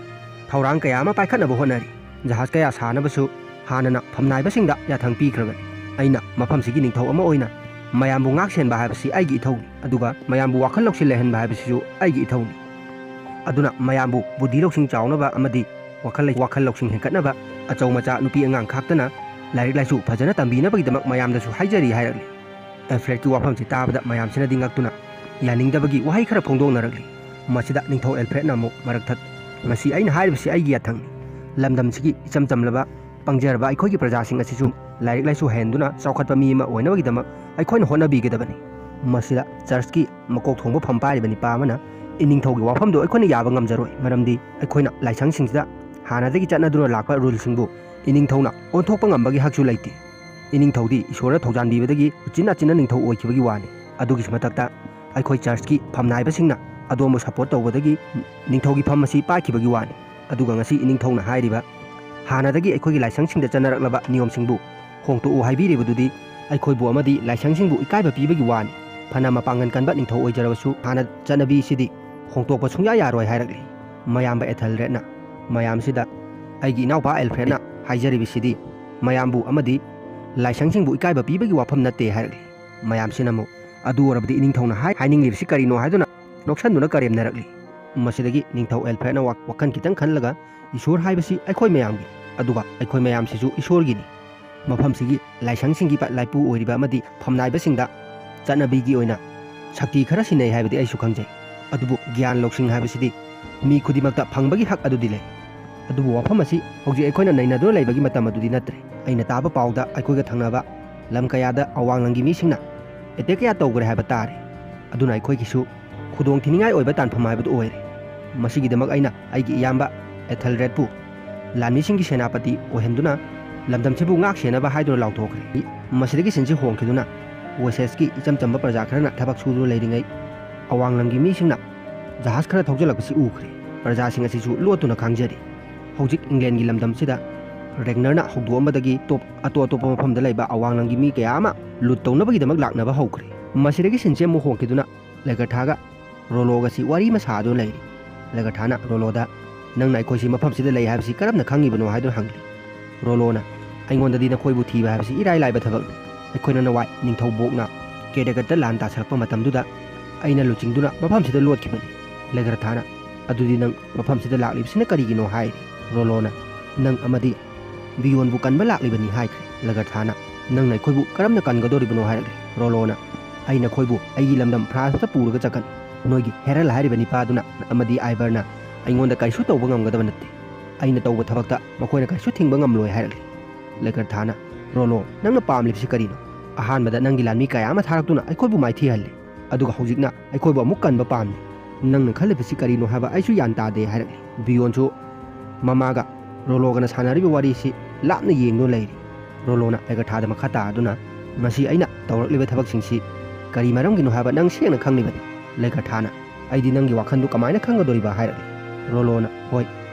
ꯊꯧꯔꯥꯡ ꯀꯌꯥ ꯑꯃ ꯄꯥꯏꯈꯠꯅꯕ ꯍꯣꯠꯅꯔꯤ꯫ ꯖꯍꯥꯖ ꯀꯌꯥ ꯁꯥꯅꯕꯁꯨ ꯍꯥꯟꯅꯅ ꯐꯝꯅꯥꯏꯕꯁꯤꯡꯗ ꯌꯥꯊꯪ ꯄꯤꯈ꯭ꯔꯕꯅꯤ꯫ ꯑꯩꯅ ꯃꯐꯝꯁꯤꯒꯤ ꯅꯤꯡꯊꯧ ꯑꯃ ꯑꯣꯏꯅ ꯃꯌꯥꯝꯕꯨ ꯉꯥꯛ ꯁꯦꯟꯕ ꯍꯥꯏꯕꯁꯤ ꯑꯩꯒꯤ ꯏꯊꯧꯅꯤ, ꯑꯗꯨꯒ ꯃꯌꯥꯝꯕꯨ ꯋꯥꯈꯜ ꯂꯧꯁꯤꯡ ꯂꯩꯍꯟꯕ ꯍꯥꯏꯕꯁꯤꯁꯨ ꯑꯩꯒꯤ ꯏꯊꯧꯅꯤ꯫ ꯑꯗꯨꯅ ꯃꯌꯥꯝꯕꯨ ꯕꯨꯙꯤ ꯂꯧꯁꯤꯡ ꯆꯥꯎꯅꯕ ꯑꯃꯗꯤ ꯋꯥꯈꯜ ꯂꯩ-, ꯋꯥꯈꯜ ꯂꯧꯁꯤꯡ ꯍꯦꯟꯒꯠꯅꯕ ꯑꯆꯧ ꯃꯆꯥ ꯅꯨꯄꯤ ꯑꯉꯥꯡ ꯈꯥꯛꯇꯅ ꯂꯥꯏꯔꯤꯛ ꯂꯥꯏꯁꯨ ꯐꯖꯅ ꯇꯝꯕꯤꯅꯕꯒꯤꯗꯃꯛ ꯃꯌꯥꯝꯗꯁꯨ ꯍꯥꯏꯖꯔꯤ" ꯍꯥꯏꯔꯛꯂꯤ꯫ ꯑꯦꯜꯐ꯭ꯔꯦꯗꯀꯤ ꯋꯥꯐꯝꯁꯤ ꯇꯥꯕꯗ ꯃꯌꯥꯝꯁꯤꯅꯗꯤ ꯉꯛꯇꯨꯅ ꯌꯥꯅꯤꯡꯗꯕꯒꯤ ꯋꯥꯍꯩ ꯈꯔ ꯐꯣꯡꯗꯣꯛꯅꯔꯛꯂꯤ꯫ ꯃꯁꯤꯗ ꯅꯤꯡꯊꯧ ꯑꯦꯜꯐ꯭ꯔꯦꯗꯅ ꯑꯃꯨꯛ ꯃꯔꯛꯊꯠ, "ꯃꯁꯤ ꯑꯩꯅ ꯍꯥꯏꯔꯤꯕꯁꯤ ꯑꯩꯒꯤ ꯌꯥꯊꯪꯅꯤ꯫ ꯂꯝꯗꯝꯁꯤꯒꯤ ꯏꯆꯝ ꯆꯝꯂꯕ ꯄꯪꯖꯔꯕ ꯑꯩꯈꯣꯏꯒꯤ ꯄ꯭ꯔꯖꯥꯁꯤꯡ ꯑꯁꯤꯁꯨ ꯂꯥꯏꯔꯤꯛ ꯂꯥꯏꯁꯨ ꯍꯩꯍꯟꯗꯨꯅ ꯆꯥꯎꯈꯠꯄ ꯃꯤ ꯑꯃ ꯑꯣꯏꯅꯕꯒꯤꯗꯃꯛ ꯑꯩꯈꯣꯏꯅ ꯍꯣꯠꯅꯕꯤꯒꯗꯕꯅꯤ꯫ ꯃꯁꯤꯗ ꯆꯔꯆꯀꯤ ꯃꯀꯣꯛ ꯊꯣꯡꯕ ꯐꯝ ꯄꯥꯏꯔꯤꯕ ꯅꯤꯄꯥ ꯑꯃꯅ, ꯏꯅꯤꯡꯊꯧꯒꯤ ꯋꯥꯐꯝꯗꯨ ꯑꯩꯈꯣꯏꯅ ꯌꯥꯕ ꯉꯝꯖꯔꯣꯏ, ꯃꯔꯝꯗꯤ ꯑꯩꯈꯣꯏꯅ ꯂꯥꯏꯁꯪꯁꯤꯡꯁꯤꯗ ꯍꯥꯟꯅꯗꯒꯤ ꯆꯠꯅꯗꯨꯅ ꯂꯥꯛꯄ ꯔꯨꯜꯁꯤꯡꯕꯨ ꯏꯅꯤꯡꯊꯧꯅ ꯑꯣꯟꯊꯣꯛꯄ ꯉꯝꯕꯒꯤ ꯍꯛꯁꯨ ꯂꯩꯇꯦ꯫ ꯏꯅꯤꯡꯊꯧꯗꯤ ꯏꯁꯣꯔꯅ ꯊꯧꯖꯥꯟꯕꯤꯕꯗꯒꯤ ꯎꯆꯤꯟ ꯅꯥꯆꯤꯟꯅ ꯅꯤꯡꯊꯧ ꯑꯣꯏꯈꯤꯕꯒꯤ ꯋꯥꯅꯤ꯫ ꯑꯗꯨꯒꯤꯁꯨ ꯃꯊꯛꯇ ꯑꯩꯈꯣꯏ ꯆꯔꯆꯀꯤ ꯐꯝꯅꯥꯏꯕꯁꯤꯡꯅ ꯑꯗꯣꯝꯕꯨ ꯁꯄꯣꯔꯠ ꯇꯧꯕꯗꯒꯤ ꯅꯤꯡꯊꯧꯒꯤ ꯐꯝ ꯑꯁꯤ ꯄꯥꯏꯈꯤꯕꯒꯤ ꯋꯥꯅꯤ꯫ ꯑꯗꯨꯒ ꯉꯁꯤ ꯏꯅꯤꯡꯊꯧꯅ ꯍꯥꯏꯔꯤꯕ ꯍꯥꯟꯅꯗꯒꯤ ꯑꯩꯈꯣꯏꯒꯤ ꯂꯥꯏꯁꯪꯁꯤꯡꯗ ꯆꯠꯅꯔꯛꯂꯕ ꯅꯤꯌꯣꯝꯁꯤꯡꯕꯨ ꯍꯣꯡꯗꯣꯛꯎ ꯍꯥꯏꯕꯤꯔꯤꯕꯗꯨꯗꯤ ꯑꯩꯈꯣꯏꯕꯨ ꯑꯃꯗꯤ ꯂꯥꯏꯁꯪꯁꯤꯡꯕꯨ ꯏꯀꯥꯏꯕ ꯄꯤꯕꯒꯤ ꯋꯥꯅꯤ꯫ ꯐꯅ ꯃꯄꯥꯡꯒꯜ ꯀꯟꯕ ꯅꯤꯡꯊꯧ ꯑꯣꯏꯖꯔꯕꯁꯨ ꯍꯥꯟꯅ ꯆꯠꯅꯕꯤꯁꯤꯗꯤ ꯍꯣꯡꯗꯣꯛꯄ ꯁꯨꯡꯌꯥ ꯌꯥꯔꯣꯏ ꯍꯥꯏꯔꯛꯂꯤ꯫ ꯃꯌꯥꯝꯕ ꯑꯦꯊꯦꯜꯔꯦꯗꯅ ꯃꯌꯥꯝꯁꯤꯗ, "ꯑꯩꯒꯤ ꯏꯅꯥꯎꯄꯥ ꯑꯦꯜꯐ꯭ꯔꯦꯗꯅ ꯍꯥꯏꯖꯔꯤꯕꯁꯤꯗꯤ ꯃꯌꯥꯝꯕꯨ ꯑꯃꯗꯤ ꯂꯥꯏꯁꯪꯁꯤꯡꯕꯨ ꯏꯀꯥꯏꯕ ꯄꯤꯕꯒꯤ ꯋꯥꯐꯝ ꯅꯠꯇꯦ" ꯍꯥꯏꯔꯛꯂꯤ꯫ ꯃꯌꯥꯝꯁꯤꯅ ꯑꯃꯨꯛ, "ꯑꯗꯨ ꯑꯣꯏꯔꯕꯗꯤ ꯏꯅꯤꯡꯊꯧꯅ ꯍꯥꯏ-, ꯍꯥꯏꯅꯤꯡꯂꯤꯕꯁꯤ ꯀꯔꯤꯅꯣ?" ꯍꯥꯏꯗꯨꯅ ꯅꯣꯛꯁꯟꯗꯨꯅ ꯀꯔꯦꯝꯅꯔꯛꯂꯤ꯫ ꯃꯁꯤꯗꯒꯤ ꯅꯤꯡꯊꯧ ꯑꯦꯜꯐ꯭ꯔꯦꯗꯅ ꯋꯥ-, ꯋꯥꯈꯜ ꯈꯤꯇꯪ ꯈꯜꯂꯒ, "ꯏꯁꯣꯔ ꯍꯥꯏꯕꯁꯤ ꯑꯩꯈꯣꯏ ꯃꯌꯥꯝꯒꯤ, ꯑꯗꯨꯒ ꯑꯩꯈꯣꯏ ꯃꯌꯥꯝꯁꯤꯁꯨ ꯏꯁꯣꯔꯒꯤꯅꯤ꯫ ꯃꯐꯝꯁꯤꯒꯤ ꯂꯥꯏꯁꯪꯁꯤꯡꯒꯤ ꯄ-, ꯂꯥꯏꯄꯨ ꯑꯣꯏꯔꯤꯕ ꯑꯃꯗꯤ ꯐꯝꯅꯥꯏꯕꯁꯤꯡꯗ ꯆꯠꯅꯕꯤꯒꯤ ꯑꯣꯏꯅ ꯁꯛꯇꯤ ꯈꯔ ꯁꯤꯟꯅꯩ ꯍꯥꯏꯕꯗꯤ ꯑꯩꯁꯨ ꯈꯪꯖꯩ꯫ ꯑꯗꯨꯕꯨ ꯒ꯭ꯌꯥꯟ ꯂꯧꯁꯤꯡ ꯍꯥꯏꯕꯁꯤꯗꯤ ꯃꯤ ꯈꯨꯗꯤꯡꯃꯛꯇ ꯐꯪꯕꯒꯤ ꯍꯛ ꯑꯗꯨꯗꯤ ꯂꯩ꯫ ꯑꯗꯨꯕꯨ ꯋꯥꯐꯝ ꯑꯁꯤ ꯍꯧꯖꯤꯛ ꯑꯩꯈꯣꯏꯅ ꯅꯩꯅꯗꯨꯅ ꯂꯩꯕꯒꯤ ꯃꯇꯝ ꯑꯗꯨꯗꯤ ꯅꯠꯇ꯭ꯔꯦ꯫ ꯑꯩꯅ ꯇꯥꯕ ꯄꯥꯎꯗ ꯑꯩꯈꯣꯏꯒ ꯊꯪꯅꯕ ꯂꯝ ꯀꯌꯥꯗ ꯑꯋꯥꯡ ꯂꯝꯒꯤ ꯃꯤꯁꯤꯡꯅ ꯑꯦꯇꯦꯛ ꯀꯌꯥ ꯇꯧꯈ꯭ꯔꯦ ꯍꯥꯏꯕ ꯇꯥꯔꯦ꯫ ꯑꯗꯨꯅ ꯑꯩꯈꯣꯏꯒꯤꯁꯨ ꯈꯨꯗꯣꯡ ꯊꯤꯅꯤꯡꯉꯥꯏ ꯑꯣꯏꯕ ꯇꯥꯟꯐꯝ ꯍꯥꯏꯕꯗꯨ ꯑꯣꯏꯔꯦ꯫ ꯃꯁꯤꯒꯤꯗꯃꯛ ꯑꯩꯅ ꯑꯩꯒꯤ ꯏꯌꯥꯝꯕ ꯑꯦꯊꯦꯜꯔꯦꯗꯄꯨ ꯂꯥꯟꯃꯤꯁꯤꯡꯒꯤ ꯁꯦꯅꯥꯄꯇꯤ ꯑꯣꯏꯍꯟꯗꯨꯅ ꯂꯝꯗꯝꯁꯤꯕꯨ ꯉꯥꯛ ꯁꯦꯟꯅꯕ" ꯍꯥꯏꯗꯨꯅ ꯂꯥꯎꯊꯣꯛꯈ꯭ꯔꯦ꯫ ꯃꯁꯤꯗꯒꯤ ꯁꯤꯟꯁꯤ ꯍꯣꯡꯈꯤꯗꯨꯅ ꯋꯦꯁꯦꯁꯀꯤ ꯏꯆꯝ ꯆꯝꯕ ꯄ꯭ꯔꯖꯥ ꯈꯔꯅ ꯊꯕꯛ ꯁꯨꯗꯨꯅ ꯂꯩꯔꯤꯉꯩ, ꯑꯋꯥꯡ ꯂꯝꯒꯤ ꯃꯤꯁꯤꯡꯅ ꯖꯍꯥꯖ ꯈꯔ ꯊꯧꯖꯤꯜꯂꯛꯄꯁꯤ ꯎꯈ꯭ꯔꯦ꯫ ꯄ꯭ꯔꯖꯥꯁꯤꯡ ꯑꯁꯤꯁꯨ ꯂꯣꯠꯇꯨꯅ ꯈꯥꯡꯖꯔꯤ꯫ ꯍꯧꯖꯤꯛ ꯏꯪꯂꯦꯟꯒꯤ ꯂꯝꯗꯝꯁꯤꯗ ꯔꯦꯒꯅꯔꯅ ꯍꯧꯗꯣꯛꯑꯝꯕꯗꯒꯤ ꯇꯣꯞ-, ꯑꯇꯣꯞ ꯑꯇꯣꯞꯄ ꯃꯐꯝꯗ ꯂꯩꯕ ꯑꯋꯥꯡ ꯂꯝꯒꯤ ꯃꯤ ꯀꯌꯥ ꯑꯃ ꯂꯨꯠ ꯇꯧꯅꯕꯒꯤꯗꯃꯛ ꯂꯥꯛꯅꯕ ꯍꯧꯈ꯭ꯔꯦ꯫ ꯃꯁꯤꯗꯒꯤ ꯁꯤꯟꯁꯤ ꯑꯃꯨꯛ ꯍꯣꯡꯈꯤꯗꯨꯅ ꯂꯦꯒꯔꯊꯥꯒ ꯔꯣꯂꯣꯒꯁꯤ ꯋꯥꯔꯤ ꯑꯃ ꯁꯥꯗꯨꯅ ꯂꯩꯔꯤ꯫ ꯂꯦꯒꯔꯊꯥꯅ ꯔꯣꯂꯣꯗ, "ꯅꯪꯅ ꯑꯩꯈꯣꯏꯁꯤ ꯃꯐꯝꯁꯤꯗ ꯂꯩ ꯍꯥꯏꯕꯁꯤ ꯀꯔꯝꯅ ꯈꯪꯉꯤꯕꯅꯣ?" ꯍꯥꯏꯗꯨꯅ ꯍꯪꯂꯤ꯫ ꯔꯣꯂꯣꯅ, "ꯑꯩꯉꯣꯟꯗꯗꯤ ꯅꯈꯣꯏꯕꯨ ꯊꯤꯕ ꯍꯥꯏꯕꯁꯤ ꯏꯔꯥꯏ ꯂꯥꯏꯕ ꯊꯕꯛꯅꯤ꯫ ꯑꯩꯈꯣꯏꯅ ꯅꯋꯥꯏ ꯅꯤꯡꯊꯧ ꯕꯣꯛꯅ ꯀꯦꯗꯒꯠꯇ ꯂꯥꯟ ꯇꯥꯁꯜꯂꯛꯄ ꯃꯇꯝꯗꯨꯗ ꯑꯩꯅ ꯂꯨꯆꯤꯡꯗꯨꯅ ꯃꯐꯝꯁꯤꯗ ꯂꯣꯠꯈꯤꯕꯅꯤ꯫" ꯂꯦꯒꯔꯊꯥꯅ, "ꯑꯗꯨꯗꯤ ꯅꯪ ꯃꯐꯝꯁꯤꯗ ꯂꯥꯛꯂꯤꯕꯁꯤꯅ ꯀꯔꯤꯒꯤꯅꯣ?" ꯍꯥꯏꯔꯤ꯫ ꯔꯣꯂꯣꯅ, "ꯅꯪ ꯑꯃꯗꯤ ꯕꯤꯌꯣꯟꯕꯨ ꯀꯟꯕ ꯂꯥꯛꯂꯤꯕꯅꯤ" ꯍꯥꯏꯈ꯭ꯔꯦ꯫ ꯂꯦꯒꯔꯊꯥꯅ, "ꯅꯪꯅ ꯑꯩꯈꯣꯏꯕꯨ ꯀꯔꯝꯅ ꯀꯟꯒꯗꯧꯔꯤꯕꯅꯣ?" ꯍꯥꯏꯔꯛꯂꯦ꯫ ꯔꯣꯂꯣꯅ, "ꯑꯩ ꯅꯈꯣꯏꯕꯨ ꯑꯩꯒꯤ ꯂꯝꯗꯝ ꯐ꯭ꯔꯥꯟꯁꯇ ꯄꯨꯔꯒ ꯆꯠꯀꯅꯤ꯫ ꯅꯣꯏꯒꯤ ꯍꯦꯔꯜ ꯍꯥꯏꯔꯤꯕ ꯅꯤꯄꯥꯗꯨꯅ ꯑꯃꯗꯤ ꯑꯥꯏꯕꯔꯅ ꯑꯩꯉꯣꯟꯗ ꯀꯔꯤꯁꯨ ꯇꯧꯕ ꯉꯝꯒꯗꯕ ꯅꯠꯇꯦ꯫ ꯑꯩꯅ ꯇꯧꯕ ꯊꯕꯛꯇ ꯃꯈꯣꯏꯅ ꯀꯔꯤꯁꯨ ꯊꯤꯡꯕ ꯉꯝꯂꯣꯏ" ꯍꯥꯏꯔꯛꯂꯦ꯫ ꯂꯦꯒꯔꯊꯥꯅ, "ꯔꯣꯂꯣ, ꯅꯪꯅ ꯄꯥꯝꯂꯤꯕꯁꯤ ꯀꯔꯤꯅꯣ? ꯑꯍꯥꯟꯕꯗ ꯅꯪꯒꯤ ꯂꯥꯟꯃꯤ ꯀꯌꯥ ꯑꯃ ꯊꯥꯔꯛꯇꯨꯅ ꯑꯩꯈꯣꯏꯕꯨ ꯃꯥꯏꯊꯤꯍꯜꯂꯤ꯫ ꯑꯗꯨꯒ ꯍꯧꯖꯤꯛꯅ ꯑꯩꯈꯣꯏꯕꯨ ꯑꯃꯨꯛ ꯀꯟꯕ ꯄꯥꯝꯂꯤ꯫ ꯅꯪꯅ ꯈꯜꯂꯤꯕꯁꯤ ꯀꯔꯤꯅꯣ ꯍꯥꯏꯕ ꯑꯩꯁꯨ ꯒ꯭ꯌꯥꯟ ꯇꯥꯗꯦ" ꯍꯥꯏꯔꯛꯂꯤ꯫ ꯕꯤꯌꯣꯟꯁꯨ ꯃꯃꯥꯒ ꯔꯣꯂꯣꯒꯅ ꯁꯥꯟꯅꯔꯤꯕ ꯋꯥꯔꯤꯁꯤ ꯂꯥꯞꯅ ꯌꯦꯡꯗꯨꯅ ꯂꯩꯔꯤ꯫ ꯔꯣꯂꯣꯅ ꯂꯦꯒꯔꯊꯥꯗ ꯃꯈꯥ ꯇꯥꯗꯨꯅ, "ꯉꯁꯤ ꯑꯩꯅ ꯇꯧꯔꯛꯂꯤꯕ ꯊꯕꯛꯁꯤꯡꯁꯤ ꯀꯔꯤ ꯃꯔꯝꯒꯤꯅꯣ ꯍꯥꯏꯕ ꯅꯪ ꯁꯦꯡꯅ ꯈꯪꯂꯤꯕꯅꯤ꯫" ꯂꯦꯒꯔꯊꯥꯅ, "ꯑꯩꯗꯤ ꯅꯪꯒꯤ ꯋꯥꯈꯜꯗꯨ ꯀꯃꯥꯏꯅ ꯈꯪꯒꯗꯧꯔꯤꯕ?" ꯍꯥꯏꯔꯛꯂꯤ꯫ ꯔꯣꯂꯣꯅ, "ꯍꯣꯏ,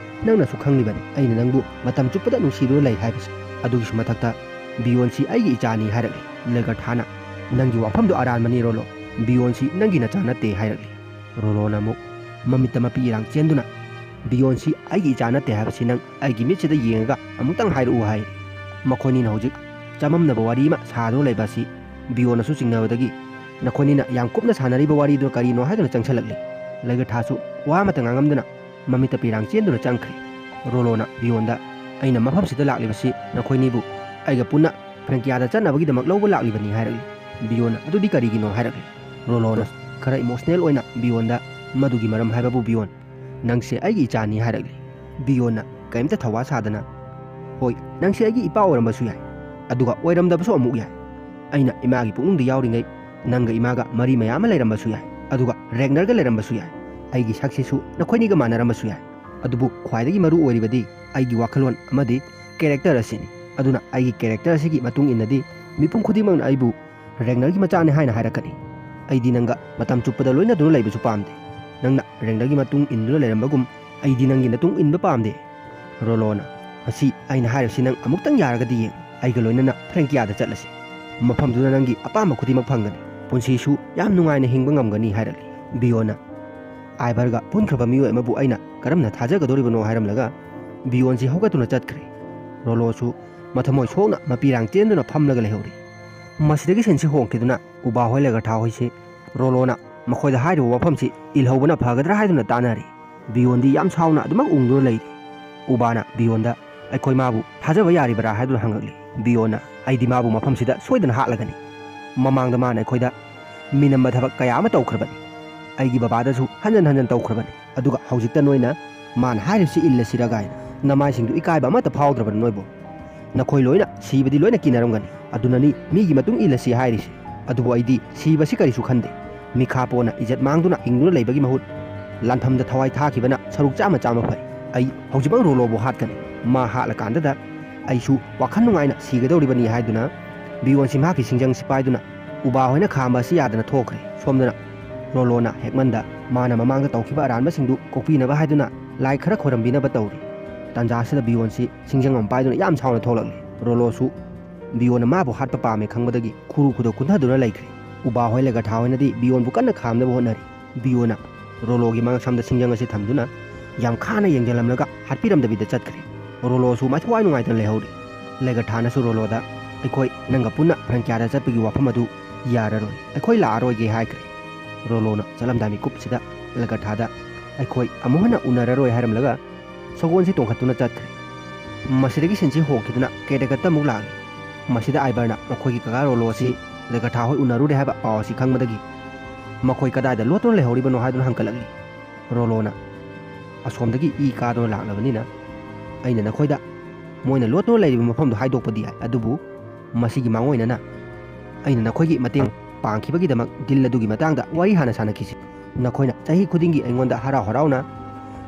ꯅꯪꯅꯁꯨ ꯈꯪꯂꯤꯕꯅꯤ ꯑꯩꯅ ꯅꯪꯕꯨ ꯃꯇꯝ ꯆꯨꯞꯄꯗ ꯅꯨꯡꯁꯤꯗꯨꯅ ꯂꯩ ꯍꯥꯏꯕꯁꯤ꯫ ꯑꯗꯨꯒꯤꯁꯨ ꯃꯊꯛꯇ ꯕꯤꯌꯣꯟꯁꯤ ꯑꯩꯒꯤ ꯏꯆꯥꯅꯤ" ꯍꯥꯏꯔꯛꯂꯤ꯫ ꯂꯦꯒꯔꯊꯥꯅ, "ꯅꯪꯒꯤ ꯋꯥꯐꯝꯗꯨ ꯑꯔꯥꯟꯕꯅꯤ ꯔꯣꯂꯣ꯫ "ꯕꯤꯌꯣꯟꯁꯤ ꯅꯪꯒꯤ ꯅꯆꯥ ꯅꯠꯇꯦ" ꯍꯥꯏꯔꯛꯂꯤ꯫ ꯔꯣꯂꯣꯅ ꯑꯃꯨꯛ ꯃꯃꯤꯠꯇ ꯃꯄꯤ ꯏꯔꯥꯡ ꯆꯦꯟꯗꯨꯅ, "ꯕꯤꯌꯣꯟꯁꯤ ꯑꯩꯒꯤ ꯏꯆꯥ ꯅꯠꯇꯦ ꯍꯥꯏꯕꯁꯤ ꯅꯪ ꯑꯩꯒꯤ ꯃꯤꯠꯁꯤꯗ ꯌꯦꯡꯉꯒ ꯑꯃꯨꯛꯇꯪ ꯍꯥꯏꯔꯛꯎ" ꯍꯥꯏ꯫ ꯃꯈꯣꯏꯅꯤꯅ ꯍꯧꯖꯤꯛ ꯆꯃꯝꯅꯕ ꯋꯥꯔꯤ ꯑꯃ ꯁꯥꯗꯨꯅ ꯂꯩꯕ ꯑꯁꯤ ꯕꯤꯌꯣꯟꯅꯁꯨ ꯆꯤꯡꯅꯕꯗꯒꯤ, "ꯅꯈꯣꯏꯅꯤꯅ ꯌꯥꯝ ꯀꯨꯞꯅ ꯁꯥꯟꯅꯔꯤꯕ ꯋꯥꯔꯤꯗꯨ ꯀꯔꯤꯅꯣ?" ꯍꯥꯏꯗꯨꯅ ꯆꯪꯁꯤꯜꯂꯛꯂꯤ꯫ ꯂꯩꯒꯊꯥꯁꯨ ꯋꯥ ꯑꯃꯠꯇ ꯉꯥꯡꯉꯝꯗꯅ ꯃꯃꯤꯠꯇ ꯄꯤꯔꯥꯡ ꯆꯦꯟꯗꯨꯅ ꯆꯪꯈ꯭ꯔꯦ꯫ ꯔꯣꯂꯣꯅ ꯕꯤꯌꯣꯟꯗ, "ꯑꯩꯅ ꯃꯐꯝꯁꯤꯗ ꯂꯥꯛꯂꯤꯕꯁꯤ ꯅꯈꯣꯏꯅꯤꯕꯨ ꯑꯩꯒ ꯄꯨꯟꯅ ꯐ꯭ꯔꯦꯡꯀꯤꯌꯥꯗ ꯆꯠꯅꯕꯒꯤꯗꯃꯛ ꯂꯧꯕ ꯂꯥꯛꯂꯤꯕꯅꯤ" ꯍꯥꯏꯔꯛꯂꯤ꯫ ꯕꯤꯌꯣꯟꯅ, "ꯑꯗꯨꯗꯤ ꯀꯔꯤꯒꯤꯅꯣ?" ꯍꯥꯏꯔꯛꯂꯤ꯫ ꯔꯣꯂꯣꯅ ꯈꯔ ꯏꯃꯣꯁꯅꯦꯜ ꯑꯣꯏꯅ ꯕꯤꯌꯣꯟꯗ, "ꯃꯗꯨꯒꯤ ꯃꯔꯝ ꯍꯥꯏꯕꯕꯨ ꯕꯤꯌꯣꯟ, ꯅꯪꯁꯦ ꯑꯩꯒꯤ ꯏꯆꯥꯅꯤ" ꯍꯥꯏꯔꯛꯂꯤ꯫ ꯕꯤꯌꯣꯟꯅ ꯀꯔꯤꯝꯇ ꯊꯧꯋꯥ ꯁꯥꯗꯅ, "ꯍꯣꯏ, ꯅꯪꯁꯦ ꯑꯩꯒꯤ ꯏꯄꯥ ꯑꯣꯏꯔꯝꯕꯁꯨ ꯌꯥꯏ, ꯑꯗꯨꯒ ꯑꯣꯏꯔꯝꯗꯕꯁꯨ ꯑꯃꯨꯛ ꯌꯥꯏ꯫ ꯑꯩꯅ ꯏꯃꯥꯒꯤ ꯄꯨꯛꯅꯨꯡꯗ ꯌꯥꯎꯔꯤꯉꯩ ꯅꯪꯒ ꯏꯃꯥꯒ ꯃꯔꯤ ꯃꯌꯥꯝ ꯑꯃ ꯂꯩꯔꯝꯕꯁꯨ ꯌꯥꯏ, ꯑꯗꯨꯒ ꯔꯦꯒꯅꯔꯒ ꯂꯩꯔꯝꯕꯁꯨ ꯌꯥꯏ꯫ ꯑꯩꯒꯤ ꯁꯛꯁꯤꯁꯨ ꯅꯈꯣꯏꯅꯤꯒ ꯃꯥꯟꯅꯔꯝꯕꯁꯨ ꯌꯥꯏ, ꯑꯗꯨꯕꯨ ꯈ꯭ꯋꯥꯏꯗꯒꯤ ꯃꯔꯨ ꯑꯣꯏꯔꯤꯕꯗꯤ ꯑꯩꯒꯤ ꯋꯥꯈꯜꯂꯣꯟ ꯑꯃꯗꯤ ꯀꯦꯔꯦꯛꯇꯔ ꯑꯁꯤꯅꯤ꯫ ꯑꯗꯨꯅ ꯑꯩꯒꯤ ꯀꯦꯔꯦꯛꯇꯔ ꯑꯁꯤꯒꯤ ꯃꯇꯨꯡ ꯏꯟꯅꯗꯤ ꯃꯤꯄꯨꯝ ꯈꯨꯗꯤꯡꯃꯛꯅ ꯑꯩꯕꯨ ꯔꯦꯒꯅꯔꯒꯤ ꯃꯆꯥꯅꯤ ꯍꯥꯏꯅ ꯍꯥꯏꯔꯛꯀꯅꯤ꯫ ꯑꯩꯗꯤ ꯅꯪꯒ ꯃꯇꯝ ꯆꯨꯞꯄꯗ ꯂꯣꯏꯅꯗꯨꯅ ꯂꯩꯕꯁꯨ ꯄꯥꯝꯗꯦ꯫ ꯅꯪꯅ ꯔꯦꯒꯅꯔꯒꯤ ꯃꯇꯨꯡ ꯏꯟꯗꯨꯅ ꯂꯩꯔꯝꯕꯒꯨꯝ ꯑꯩꯗꯤ ꯅꯪꯒꯤ ꯃꯇꯨꯡ ꯏꯟꯕ ꯄꯥꯝꯗꯦ꯫" ꯔꯣꯂꯣꯅ, "ꯃꯁꯤ ꯑꯩꯅ ꯍꯥꯏꯔꯤꯕꯁꯤ ꯅꯪ ꯑꯃꯨꯛꯇꯪ ꯌꯥꯔꯒꯗꯤ ꯌꯦꯡ, ꯑꯩꯒ ꯂꯣꯏꯅꯅ ꯐ꯭ꯔꯦꯡꯀꯤꯌꯥꯗ ꯆꯠꯂꯁꯤ꯫ ꯃꯐꯝꯗꯨꯗ ꯅꯪꯒꯤ ꯑꯄꯥꯝꯕ ꯈꯨꯗꯤꯡꯃꯛ ꯐꯪꯒꯅꯤ꯫ ꯄꯨꯟꯁꯤꯁꯨ ꯌꯥꯝ ꯅꯨꯡꯉꯥꯏꯅ ꯍꯤꯡꯕ ꯉꯝꯒꯅꯤ" ꯍꯥꯏꯔꯛꯂꯤ꯫ ꯕꯤꯌꯣꯟꯅ, "ꯑꯥꯏꯚꯔꯒ ꯄꯨꯟꯈ꯭ꯔꯕ ꯃꯤꯑꯣꯏ ꯑꯃꯕꯨ ꯑꯩꯅ ꯀꯔꯝꯅ ꯊꯥꯖꯒꯗꯧꯔꯤꯕꯅꯣ?" ꯍꯥꯏꯔꯝꯂꯒ ꯕꯤꯌꯣꯟꯁꯤ ꯍꯧꯒꯠꯇꯨꯅ ꯆꯠꯈ꯭ꯔꯦ꯫ ꯔꯣꯂꯣꯁꯨ ꯃꯊꯃꯣꯏ ꯁꯣꯛꯅ ꯃꯄꯤꯔꯥꯡ ꯆꯦꯟꯗꯨꯅ ꯐꯝꯂꯒ ꯂꯩꯍꯧꯔꯤ꯫ ꯃꯁꯤꯗꯒꯤ ꯁꯤꯟꯁꯤ ꯍꯣꯡꯈꯤꯗꯨꯅ ꯎꯕꯥ ꯍꯣꯏ ꯂꯩꯒꯊꯥ ꯍꯣꯏꯁꯤ ꯔꯣꯂꯣꯅ ꯃꯈꯣꯏꯗ ꯍꯥꯏꯔꯤꯕ ꯋꯥꯐꯝꯁꯤ ꯏꯜꯍꯧꯕꯅ ꯐꯒꯗ꯭ꯔꯥ ꯍꯥꯏꯗꯨꯅ ꯇꯥꯟꯅꯔꯤ꯫ ꯕꯤꯌꯣꯟꯗꯤ ꯌꯥꯝ ꯁꯥꯎꯅ ꯑꯗꯨꯃꯛ ꯎꯪꯗꯨꯅ ꯂꯩꯔꯤ꯫ ꯎꯕꯥꯅ ꯕꯤꯌꯣꯟꯗ, "ꯑꯩꯈꯣꯏ ꯃꯥꯕꯨ ꯊꯥꯖꯕ ꯌꯥꯔꯤꯕꯔꯥ?" ꯍꯥꯏꯗꯨꯅ ꯍꯪꯉꯛꯂꯤ꯫ ꯕꯤꯌꯣꯟꯅ, "ꯑꯩꯗꯤ ꯃꯥꯕꯨ ꯃꯐꯝꯁꯤꯗ ꯁꯣꯏꯗꯅ ꯍꯥꯠꯂꯒꯅꯤ꯫ ꯃꯃꯥꯡꯗ ꯃꯥꯅ ꯑꯩꯈꯣꯏꯗ ꯃꯤꯅꯝꯕ ꯊꯕꯛ ꯀꯌꯥ ꯑꯃ ꯇꯧꯈ꯭ꯔꯕꯅꯤ꯫ ꯑꯩꯒꯤ ꯕꯕꯥꯗꯁꯨ ꯍꯟꯖꯟ ꯍꯟꯖꯟ ꯇꯧꯈ꯭ꯔꯕꯅꯤ꯫ ꯑꯗꯨꯒ ꯍꯧꯖꯤꯛꯇ ꯅꯣꯏꯅ ꯃꯥꯅ ꯍꯥꯏꯔꯤꯕꯁꯤ ꯏꯜꯂꯁꯤꯔ ꯀꯥꯏꯅ꯫ ꯅꯃꯥꯏꯁꯤꯡꯗꯨ ꯏꯀꯥꯏꯕ ꯑꯃꯠꯇ ꯐꯥꯎꯗ꯭ꯔꯕꯅꯤ ꯅꯣꯏꯕꯨ? ꯅꯈꯣꯏ ꯂꯣꯏꯅ ꯁꯤꯕꯗꯤ ꯂꯣꯏꯅ ꯀꯤꯅꯔꯝꯒꯅꯤ꯫ ꯑꯗꯨꯅꯅꯤ ꯃꯤꯒꯤ ꯃꯇꯨꯡ ꯏꯜꯂꯁꯤ ꯍꯥꯏꯔꯤꯁꯤ꯫ ꯑꯗꯨꯕꯨ ꯑꯩꯗꯤ ꯁꯤꯕꯁꯤ ꯀꯔꯤꯁꯨ ꯈꯟꯗꯦ꯫ ꯃꯤꯈꯥ ꯄꯣꯟꯅ ꯏꯖꯠ ꯃꯥꯡꯗꯨꯅ ꯍꯤꯡꯗꯨꯅ ꯂꯩꯕꯒꯤ ꯃꯍꯨꯠ ꯂꯥꯟꯐꯝꯗ ꯊꯋꯥꯏ ꯊꯥꯈꯤꯕꯅ ꯁꯔꯨꯛ ꯆꯥꯝꯃ ꯆꯥꯝꯃ ꯐꯩ꯫ ꯑꯩ ꯍꯧꯖꯤꯛꯃꯛ ꯔꯣꯂꯣꯕꯨ ꯍꯥꯠꯀꯅꯤ꯫ ꯃꯥ ꯍꯥꯠꯂꯀꯥꯟꯗꯗ ꯑꯩꯁꯨ ꯋꯥꯈꯜ ꯅꯨꯡꯉꯥꯏꯅ ꯁꯤꯒꯗꯧꯔꯤꯕꯅꯤ" ꯍꯥꯏꯗꯨꯅ ꯕꯤꯌꯣꯟꯁꯤ ꯃꯍꯥꯛꯀꯤ ꯁꯤꯡꯖꯪꯁꯤ ꯄꯥꯏꯗꯨꯅ ꯎꯕꯥ ꯍꯣꯏꯅ ꯈꯥꯝꯕ ꯑꯁꯤ ꯌꯥꯗꯅ ꯊꯣꯛꯈ꯭ꯔꯦ꯫ ꯁꯣꯝꯗꯅ ꯔꯣꯂꯣꯅ ꯍꯦꯛꯃꯟꯗ ꯃꯥꯅ ꯃꯃꯥꯡꯗ ꯇꯧꯈꯤꯕ ꯑꯔꯥꯟꯕꯁꯤꯡꯗꯨ ꯀꯣꯛꯄꯤꯅꯕ ꯍꯥꯏꯗꯨꯅ ꯂꯥꯏ ꯈꯔ ꯈꯣꯏꯔꯝꯕꯤꯅꯕ ꯇꯧꯔꯤ꯫ ꯇꯥꯟꯖꯥ ꯑꯁꯤꯗ ꯕꯤꯌꯣꯟꯁꯤ ꯁꯤꯡꯖꯪ ꯑꯃ ꯄꯥꯏꯗꯨꯅ ꯌꯥꯝ ꯁꯥꯎꯅ ꯊꯣꯛꯂꯛꯂꯤ꯫ ꯔꯣꯂꯣꯁꯨ ꯕꯤꯌꯣꯟꯅ ꯃꯥꯕꯨ ꯍꯥꯠꯄ ꯄꯥꯝꯃꯦ ꯈꯪꯕꯗꯒꯤ ꯈꯨꯔꯨ ꯈꯨꯗꯣꯛ ꯀꯨꯟꯊꯗꯨꯅ ꯂꯩꯈ꯭ꯔꯦ꯫ ꯎꯕꯥ ꯍꯣꯏ ꯂꯦꯒꯊꯥ ꯍꯣꯏꯅꯗꯤ ꯕꯤꯌꯣꯟꯕꯨ ꯀꯟꯅ ꯈꯥꯝꯅꯕ ꯍꯣꯠꯅꯔꯤ꯫ ꯕꯤꯌꯣꯟꯅ ꯔꯣꯂꯣꯒꯤ ꯃꯉꯛꯁꯝꯗ ꯁꯤꯡꯖꯪ ꯑꯁꯤ ꯊꯝꯗꯨꯅ ꯌꯥꯝ ꯈꯥꯅ ꯌꯦꯡꯖꯜꯂꯝꯂꯒ ꯍꯥꯠꯄꯤꯔꯝꯗꯕꯤꯗ ꯆꯠꯈ꯭ꯔꯦ꯫ ꯔꯣꯂꯣꯁꯨ ꯃꯊ꯭ꯋꯥꯏ ꯅꯨꯡꯉꯥꯏꯇꯅ ꯂꯩꯍꯧꯔꯤ꯫ ꯂꯦꯒꯊꯥꯅꯁꯨ ꯔꯣꯂꯣꯗ, "ꯑꯩꯈꯣꯏ ꯅꯪꯒ ꯄꯨꯟꯅ ꯐ꯭ꯔꯦꯡꯀꯤꯌꯥꯗ ꯆꯠꯄꯒꯤ ꯋꯥꯐꯝ ꯑꯗꯨ ꯌꯥꯔꯔꯣꯏ, ꯑꯩꯈꯣꯏ ꯂꯥꯛꯑꯔꯣꯏꯒꯦ" ꯍꯥꯏꯈ꯭ꯔꯦ꯫ ꯔꯣꯂꯣꯅ ꯆꯠꯂꯝꯗꯥꯏ ꯃꯤꯀꯨꯞꯁꯤꯗ ꯂꯦꯒꯊꯥꯗ, "ꯑꯩꯈꯣꯏ ꯑꯃꯨꯛ ꯍꯟꯅ ꯎꯅꯔꯔꯣꯏ" ꯍꯥꯏꯔꯝꯂꯒ ꯁꯒꯣꯜꯁꯤ ꯇꯣꯡꯈꯠꯇꯨꯅ ꯆꯠꯈ꯭ꯔꯦ꯫ ꯃꯁꯤꯗꯒꯤ ꯁꯤꯟꯁꯤ ꯍꯣꯡꯈꯤꯗꯨꯅ ꯀꯦꯗꯒꯠꯇ ꯑꯃꯨꯛ ꯂꯥꯛꯂꯤ꯫ ꯃꯁꯤꯗ ꯑꯥꯏꯕꯔꯅ ꯃꯈꯣꯏꯒꯤ ꯀꯀꯥ ꯔꯣꯂꯣ ꯑꯁꯤ ꯂꯦꯒꯊꯥ ꯍꯣꯏ ꯎꯅꯔꯨꯔꯦ ꯍꯥꯏꯕ ꯄꯥꯎ ꯑꯁꯤ ꯈꯪꯕꯗꯒꯤ ꯃꯈꯣꯏ ꯀꯗꯥꯏꯗ ꯂꯣꯠꯇꯨꯅ ꯂꯩꯍꯧꯔꯤꯕꯅꯣ ꯍꯥꯏꯗꯨꯅ ꯍꯪꯒꯠꯂꯛꯂꯤ꯫ ꯔꯣꯂꯣꯅ, "ꯑꯁꯣꯝꯗꯒꯤ ꯏ ꯀꯥꯗꯨꯅ ꯂꯥꯛꯂꯕꯅꯤꯅ ꯑꯩꯅ ꯅꯈꯣꯏꯗ ꯃꯣꯏꯅ ꯂꯣꯠꯇꯨꯅ ꯂꯩꯔꯤꯕ ꯃꯐꯝꯗꯨ ꯍꯥꯏꯗꯣꯛꯄꯗꯤ ꯌꯥꯏ, ꯑꯗꯨꯕꯨ ꯃꯁꯤꯒꯤ ꯃꯥꯡꯑꯣꯏꯅꯅ ꯑꯩꯅ ꯅꯈꯣꯏꯒꯤ ꯃꯇꯦꯡ ꯄꯥꯡꯈꯤꯕꯒꯤꯗꯃꯛ ꯗꯤꯜ ꯑꯗꯨꯒꯤ ꯃꯇꯥꯡꯗ ꯋꯥꯔꯤ ꯍꯥꯟꯅ ꯁꯥꯟꯅꯈꯤꯁꯤ꯫ ꯅꯈꯣꯏꯅ ꯆꯍꯤ ꯈꯨꯗꯤꯡꯒꯤ ꯑꯩꯉꯣꯟꯗ ꯍꯔꯥꯎ ꯍꯔꯥꯎꯅ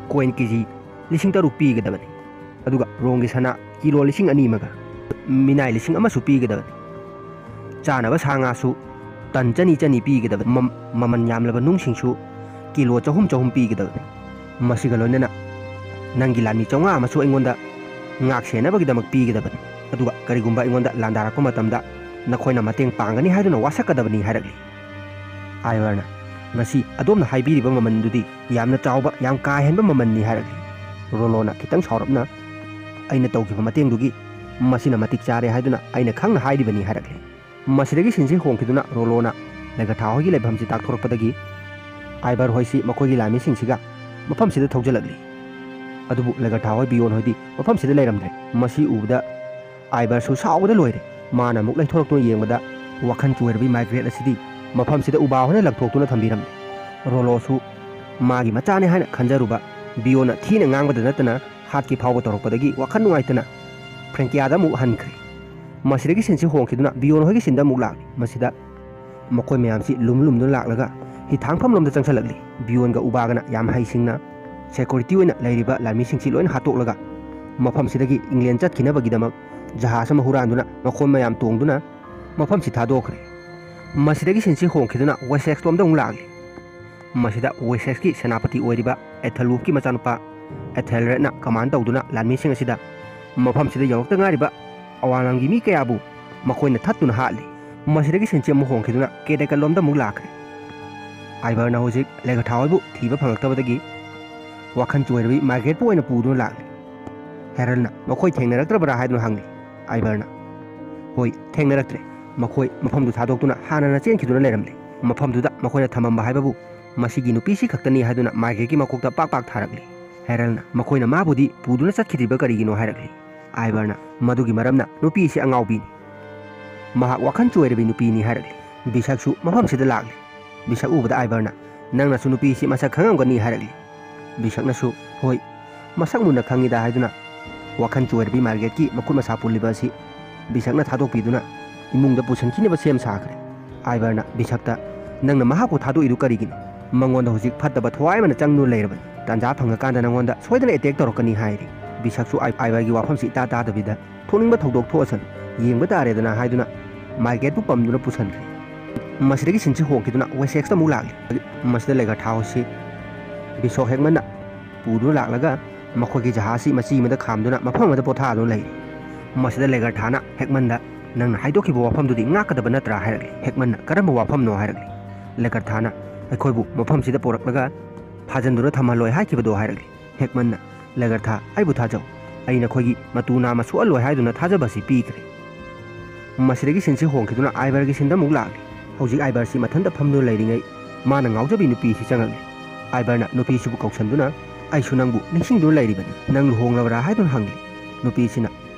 ꯀꯣꯏꯟ ꯀꯦ ꯖꯤ ꯂꯤꯁꯤꯡ ꯇꯔꯨꯛ ꯄꯤꯒꯗꯕꯅꯤ, ꯑꯗꯨꯒ ꯕ꯭ꯔꯣꯟꯖꯒꯤ ꯁꯅꯥ ꯀꯤꯂꯣ ꯂꯤꯁꯤꯡ ꯑꯅꯤ ꯑꯃꯒ ꯃꯤꯅꯥꯏ ꯂꯤꯁꯤꯡ ꯑꯃꯁꯨ ꯄꯤꯒꯗꯕꯅꯤ꯫ ꯆꯥꯅꯕ ꯁꯥ ꯉꯥꯁꯨ ꯇꯟ ꯆꯅꯤ ꯆꯅꯤ ꯄꯤꯒꯗꯕꯅꯤ꯫ ꯃꯝ-, ꯃꯃꯜ ꯌꯥꯝꯂꯕ ꯅꯨꯡꯁꯤꯡꯁꯨ ꯀꯤꯂꯣ ꯆꯍꯨꯝ ꯆꯍꯨꯝ ꯄꯤꯒꯗꯕꯅꯤ꯫ ꯃꯁꯤꯒ ꯂꯣꯏꯅꯅ ꯅꯪꯒꯤ ꯂꯥꯟꯃꯤ ꯆꯥꯝꯃꯉꯥ ꯑꯃꯁꯨ ꯑꯩꯉꯣꯟꯗ ꯉꯥꯛ ꯁꯦꯟꯅꯕꯒꯤꯗꯃꯛ ꯄꯤꯒꯗꯕꯅꯤ꯫ ꯑꯗꯨꯒ ꯀꯔꯤꯒꯨꯝꯕ ꯑꯩꯉꯣꯟꯗ ꯂꯥꯟꯗꯥꯔꯛꯄ ꯃꯇꯝꯗ ꯅꯈꯣꯏꯅ ꯃꯇꯦꯡ ꯄꯥꯡꯒꯅꯤ ꯍꯥꯏꯗꯨꯅ ꯋꯥꯁꯛꯀꯗꯕꯅꯤ" ꯍꯥꯏꯔꯛꯂꯤ꯫ ꯑꯥꯏꯕꯔꯅ, "ꯃꯁꯤ ꯑꯗꯣꯝꯅ ꯍꯥꯏꯕꯤꯔꯤꯕ ꯃꯃꯜꯗꯨꯗꯤ ꯌꯥꯝꯅ ꯆꯥꯎꯕ, ꯌꯥꯝ ꯀꯥ ꯍꯦꯟꯕ ꯃꯃꯜꯅꯤ" ꯍꯥꯏꯔꯛꯂꯤ꯫ ꯔꯣꯂꯣꯅ ꯈꯤꯇꯪ ꯁꯥꯎꯔꯞꯅ, "ꯑꯩꯅ ꯇꯧꯈꯤꯕ ꯃꯇꯦꯡꯗꯨꯒꯤ ꯃꯁꯤꯅ ꯃꯇꯤꯛ ꯆꯥꯔꯦ ꯍꯥꯏꯗꯨꯅ ꯑꯩꯅ ꯈꯪꯅ ꯍꯥꯏꯔꯤꯕꯅꯤ" ꯍꯥꯏꯔꯛꯂꯤ꯫ ꯃꯁꯤꯗꯒꯤ ꯁꯤꯟꯁꯤ ꯍꯣꯡꯈꯤꯗꯨꯅ ꯔꯣꯂꯣꯅ ꯂꯦꯒꯊꯥ ꯍꯣꯏꯒꯤ ꯂꯩꯐꯝꯁꯤ ꯇꯥꯛꯊꯣꯔꯛꯄꯗꯒꯤ ꯑꯥꯏꯕꯔ ꯍꯣꯏꯁꯤ ꯃꯈꯣꯏꯒꯤ ꯂꯥꯟꯃꯤꯁꯤꯡꯁꯤꯒ ꯃꯐꯝꯁꯤꯗ ꯊꯧꯖꯤꯜꯂꯛꯂꯤ꯫ ꯑꯗꯨꯕꯨ ꯂꯦꯒꯊꯥ ꯍꯣꯏ, ꯕꯤꯌꯣꯟ ꯍꯣꯏꯗꯤ ꯃꯐꯝꯁꯤꯗ ꯂꯩꯔꯝꯗ꯭ꯔꯦ꯫ ꯃꯁꯤ ꯎꯕꯗ ꯑꯥꯏꯕꯔꯁꯨ ꯁꯥꯎꯕꯗ ꯂꯣꯏꯔꯦ꯫ ꯃꯥꯅ ꯑꯃꯨꯛ ꯂꯩꯊꯣꯔꯛꯇꯨꯅ ꯌꯦꯡꯕꯗ ꯋꯥꯈꯜ ꯆꯣꯏꯔꯕꯤ ꯃꯥꯏꯒ꯭ꯔꯦꯠ ꯑꯁꯤꯗꯤ ꯃꯐꯝꯁꯤꯗ ꯎꯕꯥ ꯍꯣꯏꯅ ꯂꯪꯊꯣꯛꯇꯨꯅ ꯊꯝꯕꯤꯔꯝꯂꯦ꯫ ꯔꯣꯂꯣꯁꯨ ꯃꯥꯒꯤ ꯃꯆꯥꯅꯦ ꯍꯥꯏꯅ ꯈꯟꯖꯔꯨꯕ ꯕꯤꯌꯣꯟꯅ ꯊꯤꯅ ꯉꯥꯡꯕꯗ ꯅꯠꯇꯅ ꯍꯥꯠꯀꯦ ꯐꯥꯎꯕ ꯇꯧꯔꯛꯄꯗꯒꯤ ꯋꯥꯈꯜ ꯅꯨꯡꯉꯥꯏꯇꯅ ꯐ꯭ꯔꯦꯡꯀꯤꯌꯥꯗ ꯑꯃꯨꯛ ꯍꯟꯈ꯭ꯔꯦ꯫ ꯃꯁꯤꯗꯒꯤ ꯁꯤꯟꯁꯤ ꯍꯣꯡꯈꯤꯗꯨꯅ ꯕꯤꯌꯣꯟ ꯍꯣꯏꯒꯤ ꯁꯤꯟꯗ ꯑꯃꯨꯛ ꯂꯥꯛꯂꯤ꯫ ꯃꯁꯤꯗ ꯃꯈꯣꯏ ꯃꯌꯥꯝꯁꯤ ꯂꯨꯝ ꯂꯨꯝꯗꯨꯅ ꯂꯥꯛꯂꯒ ꯍꯤꯊꯥꯡꯐꯝ ꯂꯣꯝꯗ ꯆꯪꯁꯤꯜꯂꯛꯂꯤ꯫ ꯕꯤꯌꯣꯟꯒ ꯎꯕꯥꯒꯅ ꯌꯥꯝ ꯍꯩꯁꯤꯡꯅ ꯁꯦꯀ꯭ꯌꯨꯔꯤꯇꯤ ꯑꯣꯏꯅ ꯂꯩꯔꯤꯕ ꯂꯥꯟꯃꯤꯁꯤꯡꯁꯤ ꯂꯣꯏꯅ ꯍꯥꯠꯇꯣꯛꯂꯒ ꯃꯐꯝꯁꯤꯗꯒꯤ ꯏꯪꯂꯦꯟ ꯆꯠꯈꯤꯅꯕꯒꯤꯗꯃꯛ ꯖꯍꯥꯖ ꯑꯃ ꯍꯨꯔꯥꯟꯗꯨꯅ ꯃꯈꯣꯏ ꯃꯌꯥꯝ ꯇꯣꯡꯗꯨꯅ ꯃꯐꯝꯁꯤ ꯊꯥꯗꯣꯛꯈ꯭ꯔꯦ꯫ ꯃꯁꯤꯗꯒꯤ ꯁꯤꯟꯁꯤ ꯍꯣꯡꯈꯤꯗꯨꯅ ꯋꯦꯁꯦꯛꯁ ꯂꯣꯝꯗ ꯑꯃꯨꯛ ꯂꯥꯛꯂꯤ꯫ ꯃꯁꯤꯗ ꯋꯦꯁꯦꯛꯁꯀꯤ ꯁꯦꯅꯥꯄꯇꯤ ꯑꯣꯏꯔꯤꯕ ꯑꯦꯊꯦꯂꯨꯐꯀꯤ ꯃꯆꯥꯅꯨꯄꯥ ꯑꯦꯊꯦꯜꯔꯦꯗꯅ ꯀꯃꯥꯟ ꯇꯧꯗꯨꯅ ꯂꯥꯟꯃꯤꯁꯤꯡ ꯑꯁꯤꯗ ꯃꯐꯝꯁꯤꯗ ꯌꯧꯔꯛꯇ ꯉꯥꯏꯔꯤꯕ ꯑꯋꯥꯡꯂꯝꯒꯤ ꯃꯤ ꯀꯌꯥꯕꯨ ꯃꯈꯣꯏꯅ ꯊꯠꯇꯨꯅ ꯍꯥꯠꯂꯤ꯫ ꯃꯁꯤꯗꯒꯤ ꯁꯤꯟꯁꯤ ꯑꯃꯨꯛ ꯍꯣꯡꯈꯤꯗꯨꯅ ꯀꯦꯗꯦꯀꯜ ꯂꯣꯝꯗ ꯑꯃꯨꯛ ꯂꯥꯛꯈ꯭ꯔꯦ꯫ ꯑꯥꯏꯕꯔꯅ ꯍꯧꯖꯤꯛ ꯂꯦꯒꯊꯥ ꯍꯣꯏꯕꯨ ꯊꯤꯕ ꯐꯪꯂꯛꯇꯕꯗꯒꯤ ꯋꯥꯈꯜ ꯆꯣꯏꯔꯕꯤ ꯃꯥꯔꯒꯦꯠꯄꯨ ꯑꯣꯏꯅ ꯄꯨꯗꯨꯅ ꯂꯥꯛꯂꯤ꯫ ꯍꯦꯔꯜꯅ ꯃꯈꯣꯏ ꯊꯦꯡꯅꯔꯛꯇ꯭ꯔꯕ꯭ꯔꯥ ꯍꯥꯏꯗꯨꯅ ꯍꯪꯂꯤ꯫ ꯑꯥꯏꯕꯔꯅ, "ꯍꯣꯏ, ꯊꯦꯡꯅꯔꯛꯇ꯭ꯔꯦ꯫ ꯃꯈꯣꯏ ꯃꯐꯝꯗꯨ ꯊꯥꯗꯣꯛꯇꯨꯅ ꯍꯥꯟꯅꯅ ꯆꯦꯟꯈꯤꯗꯨꯅ ꯂꯩꯔꯝꯂꯦ꯫ ꯃꯐꯝꯗꯨꯗ ꯃꯈꯣꯏꯅ ꯊꯝꯃꯝꯕ ꯍꯥꯏꯕꯕꯨ ꯃꯁꯤꯒꯤ ꯅꯨꯄꯤꯁꯤ ꯈꯛꯇꯅꯤ" ꯍꯥꯏꯗꯨꯅ ꯃꯥꯔꯒꯦꯠꯀꯤ ꯃꯀꯣꯛꯇ ꯄꯥꯛ ꯄꯥꯛ ꯊꯥꯔꯛꯂꯤ꯫ ꯍꯦꯔꯜꯅ ꯃꯈꯣꯏꯅ ꯃꯥꯕꯨꯗꯤ ꯄꯨꯗꯨꯅ ꯆꯠꯈꯤꯗ꯭ꯔꯤꯕ ꯀꯔꯤꯒꯤꯅꯣ ꯍꯥꯏꯔꯛꯂꯤ꯫ ꯑꯥꯏꯕꯔꯅ, "ꯃꯗꯨꯒꯤ ꯃꯔꯝꯅ ꯅꯨꯄꯤ ꯑꯁꯤ ꯑꯉꯥꯎꯕꯤꯅꯤ꯫ ꯃꯍꯥꯛ ꯋꯥꯈꯜ ꯆꯣꯏꯔꯕꯤ ꯅꯨꯄꯤꯅꯤ" ꯍꯥꯏꯔꯛꯂꯤ꯫ ꯕꯤꯁꯛꯁꯨ ꯃꯐꯝꯁꯤꯗ ꯂꯥꯛꯂꯤ꯫ ꯕꯤꯁꯛ ꯎꯕꯗ ꯑꯥꯏꯕꯔꯅ, "ꯅꯪꯅꯁꯨ ꯅꯨꯄꯤ ꯑꯁꯤ ꯃꯁꯛ ꯈꯪꯉꯝꯒꯅꯤ" ꯍꯥꯏꯔꯛꯂꯤ꯫ ꯕꯤꯁꯛꯅꯁꯨ, "ꯍꯣꯏ, ꯃꯁꯛ ꯃꯨꯟꯅ ꯈꯪꯉꯤꯗ" ꯍꯥꯏꯗꯨꯅ ꯋꯥꯈꯜ ꯆꯣꯏꯔꯕꯤ ꯃꯥꯔꯒꯦꯠꯀꯤ ꯃꯈꯨꯠ ꯃꯁꯥ ꯄꯨꯜꯂꯤꯕ ꯑꯁꯤ ꯕꯤꯁꯛꯅ ꯊꯥꯗꯣꯛꯄꯤꯗꯨꯅ ꯏꯃꯨꯡꯗ ꯄꯨꯁꯤꯟꯈꯤꯅꯕ ꯁꯦꯝ ꯁꯥꯈ꯭ꯔꯦ꯫ ꯑꯥꯏꯕꯔꯅ ꯕꯤꯁꯛꯇ, "ꯅꯪꯅ ꯃꯍꯥꯛꯄꯨ ꯊꯥꯗꯣꯛꯏꯗꯨ ꯀꯔꯤꯒꯤꯅꯣ? ꯃꯉꯣꯟꯗ ꯍꯧꯖꯤꯛ ꯐꯠꯇꯕ ꯊꯋꯥꯏ ꯑꯃꯅ ꯆꯪꯗꯨꯅ ꯂꯩꯔꯕꯅꯤ꯫ ꯇꯥꯟꯖꯥ ꯐꯪꯉꯀꯥꯟꯗ ꯅꯉꯣꯟꯗ ꯁꯣꯏꯗꯅ ꯑꯦꯇꯦꯛ ꯇꯧꯔꯛꯀꯅꯤ" ꯍꯥꯏꯔꯤ꯫ ꯕꯤꯁꯛꯁꯨ ꯑꯥꯏ-, ꯑꯥꯏꯕꯔꯒꯤ ꯋꯥꯐꯝꯁꯤ ꯏꯇꯥ ꯇꯥꯗꯕꯤꯗ, "ꯊꯣꯛꯅꯤꯡꯕ ꯊꯧꯗꯣꯛ ꯊꯣꯛꯑꯁꯅꯨ, ꯌꯦꯡꯕ ꯇꯥꯔꯦꯗꯅ" ꯍꯥꯏꯗꯨꯅ ꯃꯥꯔꯒꯦꯠꯄꯨ ꯄꯝꯗꯨꯅ ꯄꯨꯁꯟꯈ꯭ꯔꯦ꯫ ꯃꯁꯤꯗꯒꯤ ꯁꯤꯟꯁꯤ ꯍꯣꯡꯈꯤꯗꯨꯅ ꯋꯦꯁꯦꯛꯁꯇ ꯑꯃꯨꯛ ꯂꯥꯛꯂꯤ꯫ ꯃꯁꯤꯗ ꯂꯦꯒꯔꯊꯥ ꯍꯣꯏꯁꯤ ꯕꯤꯁꯣꯛ ꯍꯦꯛꯃꯟꯅ ꯄꯨꯗꯨꯅ ꯂꯥꯛꯂꯒ ꯃꯈꯣꯏꯒꯤ ꯖꯍꯥꯖꯁꯤ ꯃꯆꯤ ꯑꯃꯗ ꯈꯥꯝꯗꯨꯅ ꯃꯐꯝ ꯑꯃꯗ ꯄꯣꯊꯥꯗꯨꯅ ꯂꯩꯔꯤ꯫ ꯃꯁꯤꯗ ꯂꯦꯒꯔꯊꯥꯅ ꯍꯦꯛꯃꯟꯗ, "ꯅꯪꯅ ꯍꯥꯏꯗꯣꯛꯈꯤꯕ ꯋꯥꯐꯝꯗꯨꯗꯤ ꯉꯥꯛꯀꯗꯕ ꯅꯠꯇ꯭ꯔꯥ?" ꯍꯥꯏꯔꯛꯂꯤ꯫ ꯍꯦꯛꯃꯟꯅ, "ꯀꯔꯝꯕ ꯋꯥꯐꯝꯅꯣ?" ꯍꯥꯏꯔꯛꯂꯤ꯫ ꯂꯦꯒꯔꯊꯥꯅ, "ꯑꯩꯈꯣꯏꯕꯨ ꯃꯐꯝꯁꯤꯗ ꯄꯨꯔꯛꯂꯒ ꯐꯥꯖꯟꯗꯨꯅ ꯊꯝꯍꯜꯂꯣꯏ ꯍꯥꯏꯈꯤꯕꯗꯣ" ꯍꯥꯏꯔꯛꯂꯤ꯫ ꯍꯦꯛꯃꯟꯅ, "ꯂꯦꯒꯔꯊꯥ, ꯑꯩꯕꯨ ꯊꯥꯖꯧ꯫ ꯑꯩ ꯅꯈꯣꯏꯒꯤ ꯃꯇꯨ ꯅꯥꯝꯃ ꯁꯣꯛꯍꯜꯂꯣꯏ" ꯍꯥꯏꯗꯨꯅ ꯊꯥꯖꯕ ꯑꯁꯤ ꯄꯤꯈ꯭ꯔꯦ꯫ ꯃꯁꯤꯗꯒꯤ ꯁꯤꯟꯁꯤ ꯍꯣꯡꯈꯤꯗꯨꯅ ꯑꯥꯏꯕꯔꯒꯤ ꯁꯤꯟꯗ ꯑꯃꯨꯛ ꯂꯥꯛꯂꯤ꯫ ꯍꯧꯖꯤꯛ ꯑꯥꯏꯕꯔꯁꯤ ꯃꯊꯟꯇ ꯐꯝꯗꯨꯅ ꯂꯩꯔꯤꯉꯩ ꯃꯥꯅ ꯉꯥꯎꯖꯕꯤ ꯅꯨꯄꯤ ꯑꯁꯤ ꯆꯪꯉꯛꯂꯤ꯫ ꯑꯥꯏꯕꯔꯅ ꯅꯨꯄꯤꯁꯤꯕꯨ ꯀꯧꯁꯟꯗꯨꯅ, "ꯑꯩꯁꯨ ꯅꯪꯕꯨ ꯅꯤꯡꯁꯤꯡꯗꯨꯅ ꯂꯩꯔꯤꯕꯅꯤ꯫ ꯅꯪ ꯂꯨꯍꯣꯡꯂꯕꯔꯥ?" ꯍꯥꯏꯗꯨꯅ ꯍꯪꯂꯤ꯫ ꯅꯨꯄꯤꯁꯤꯅ,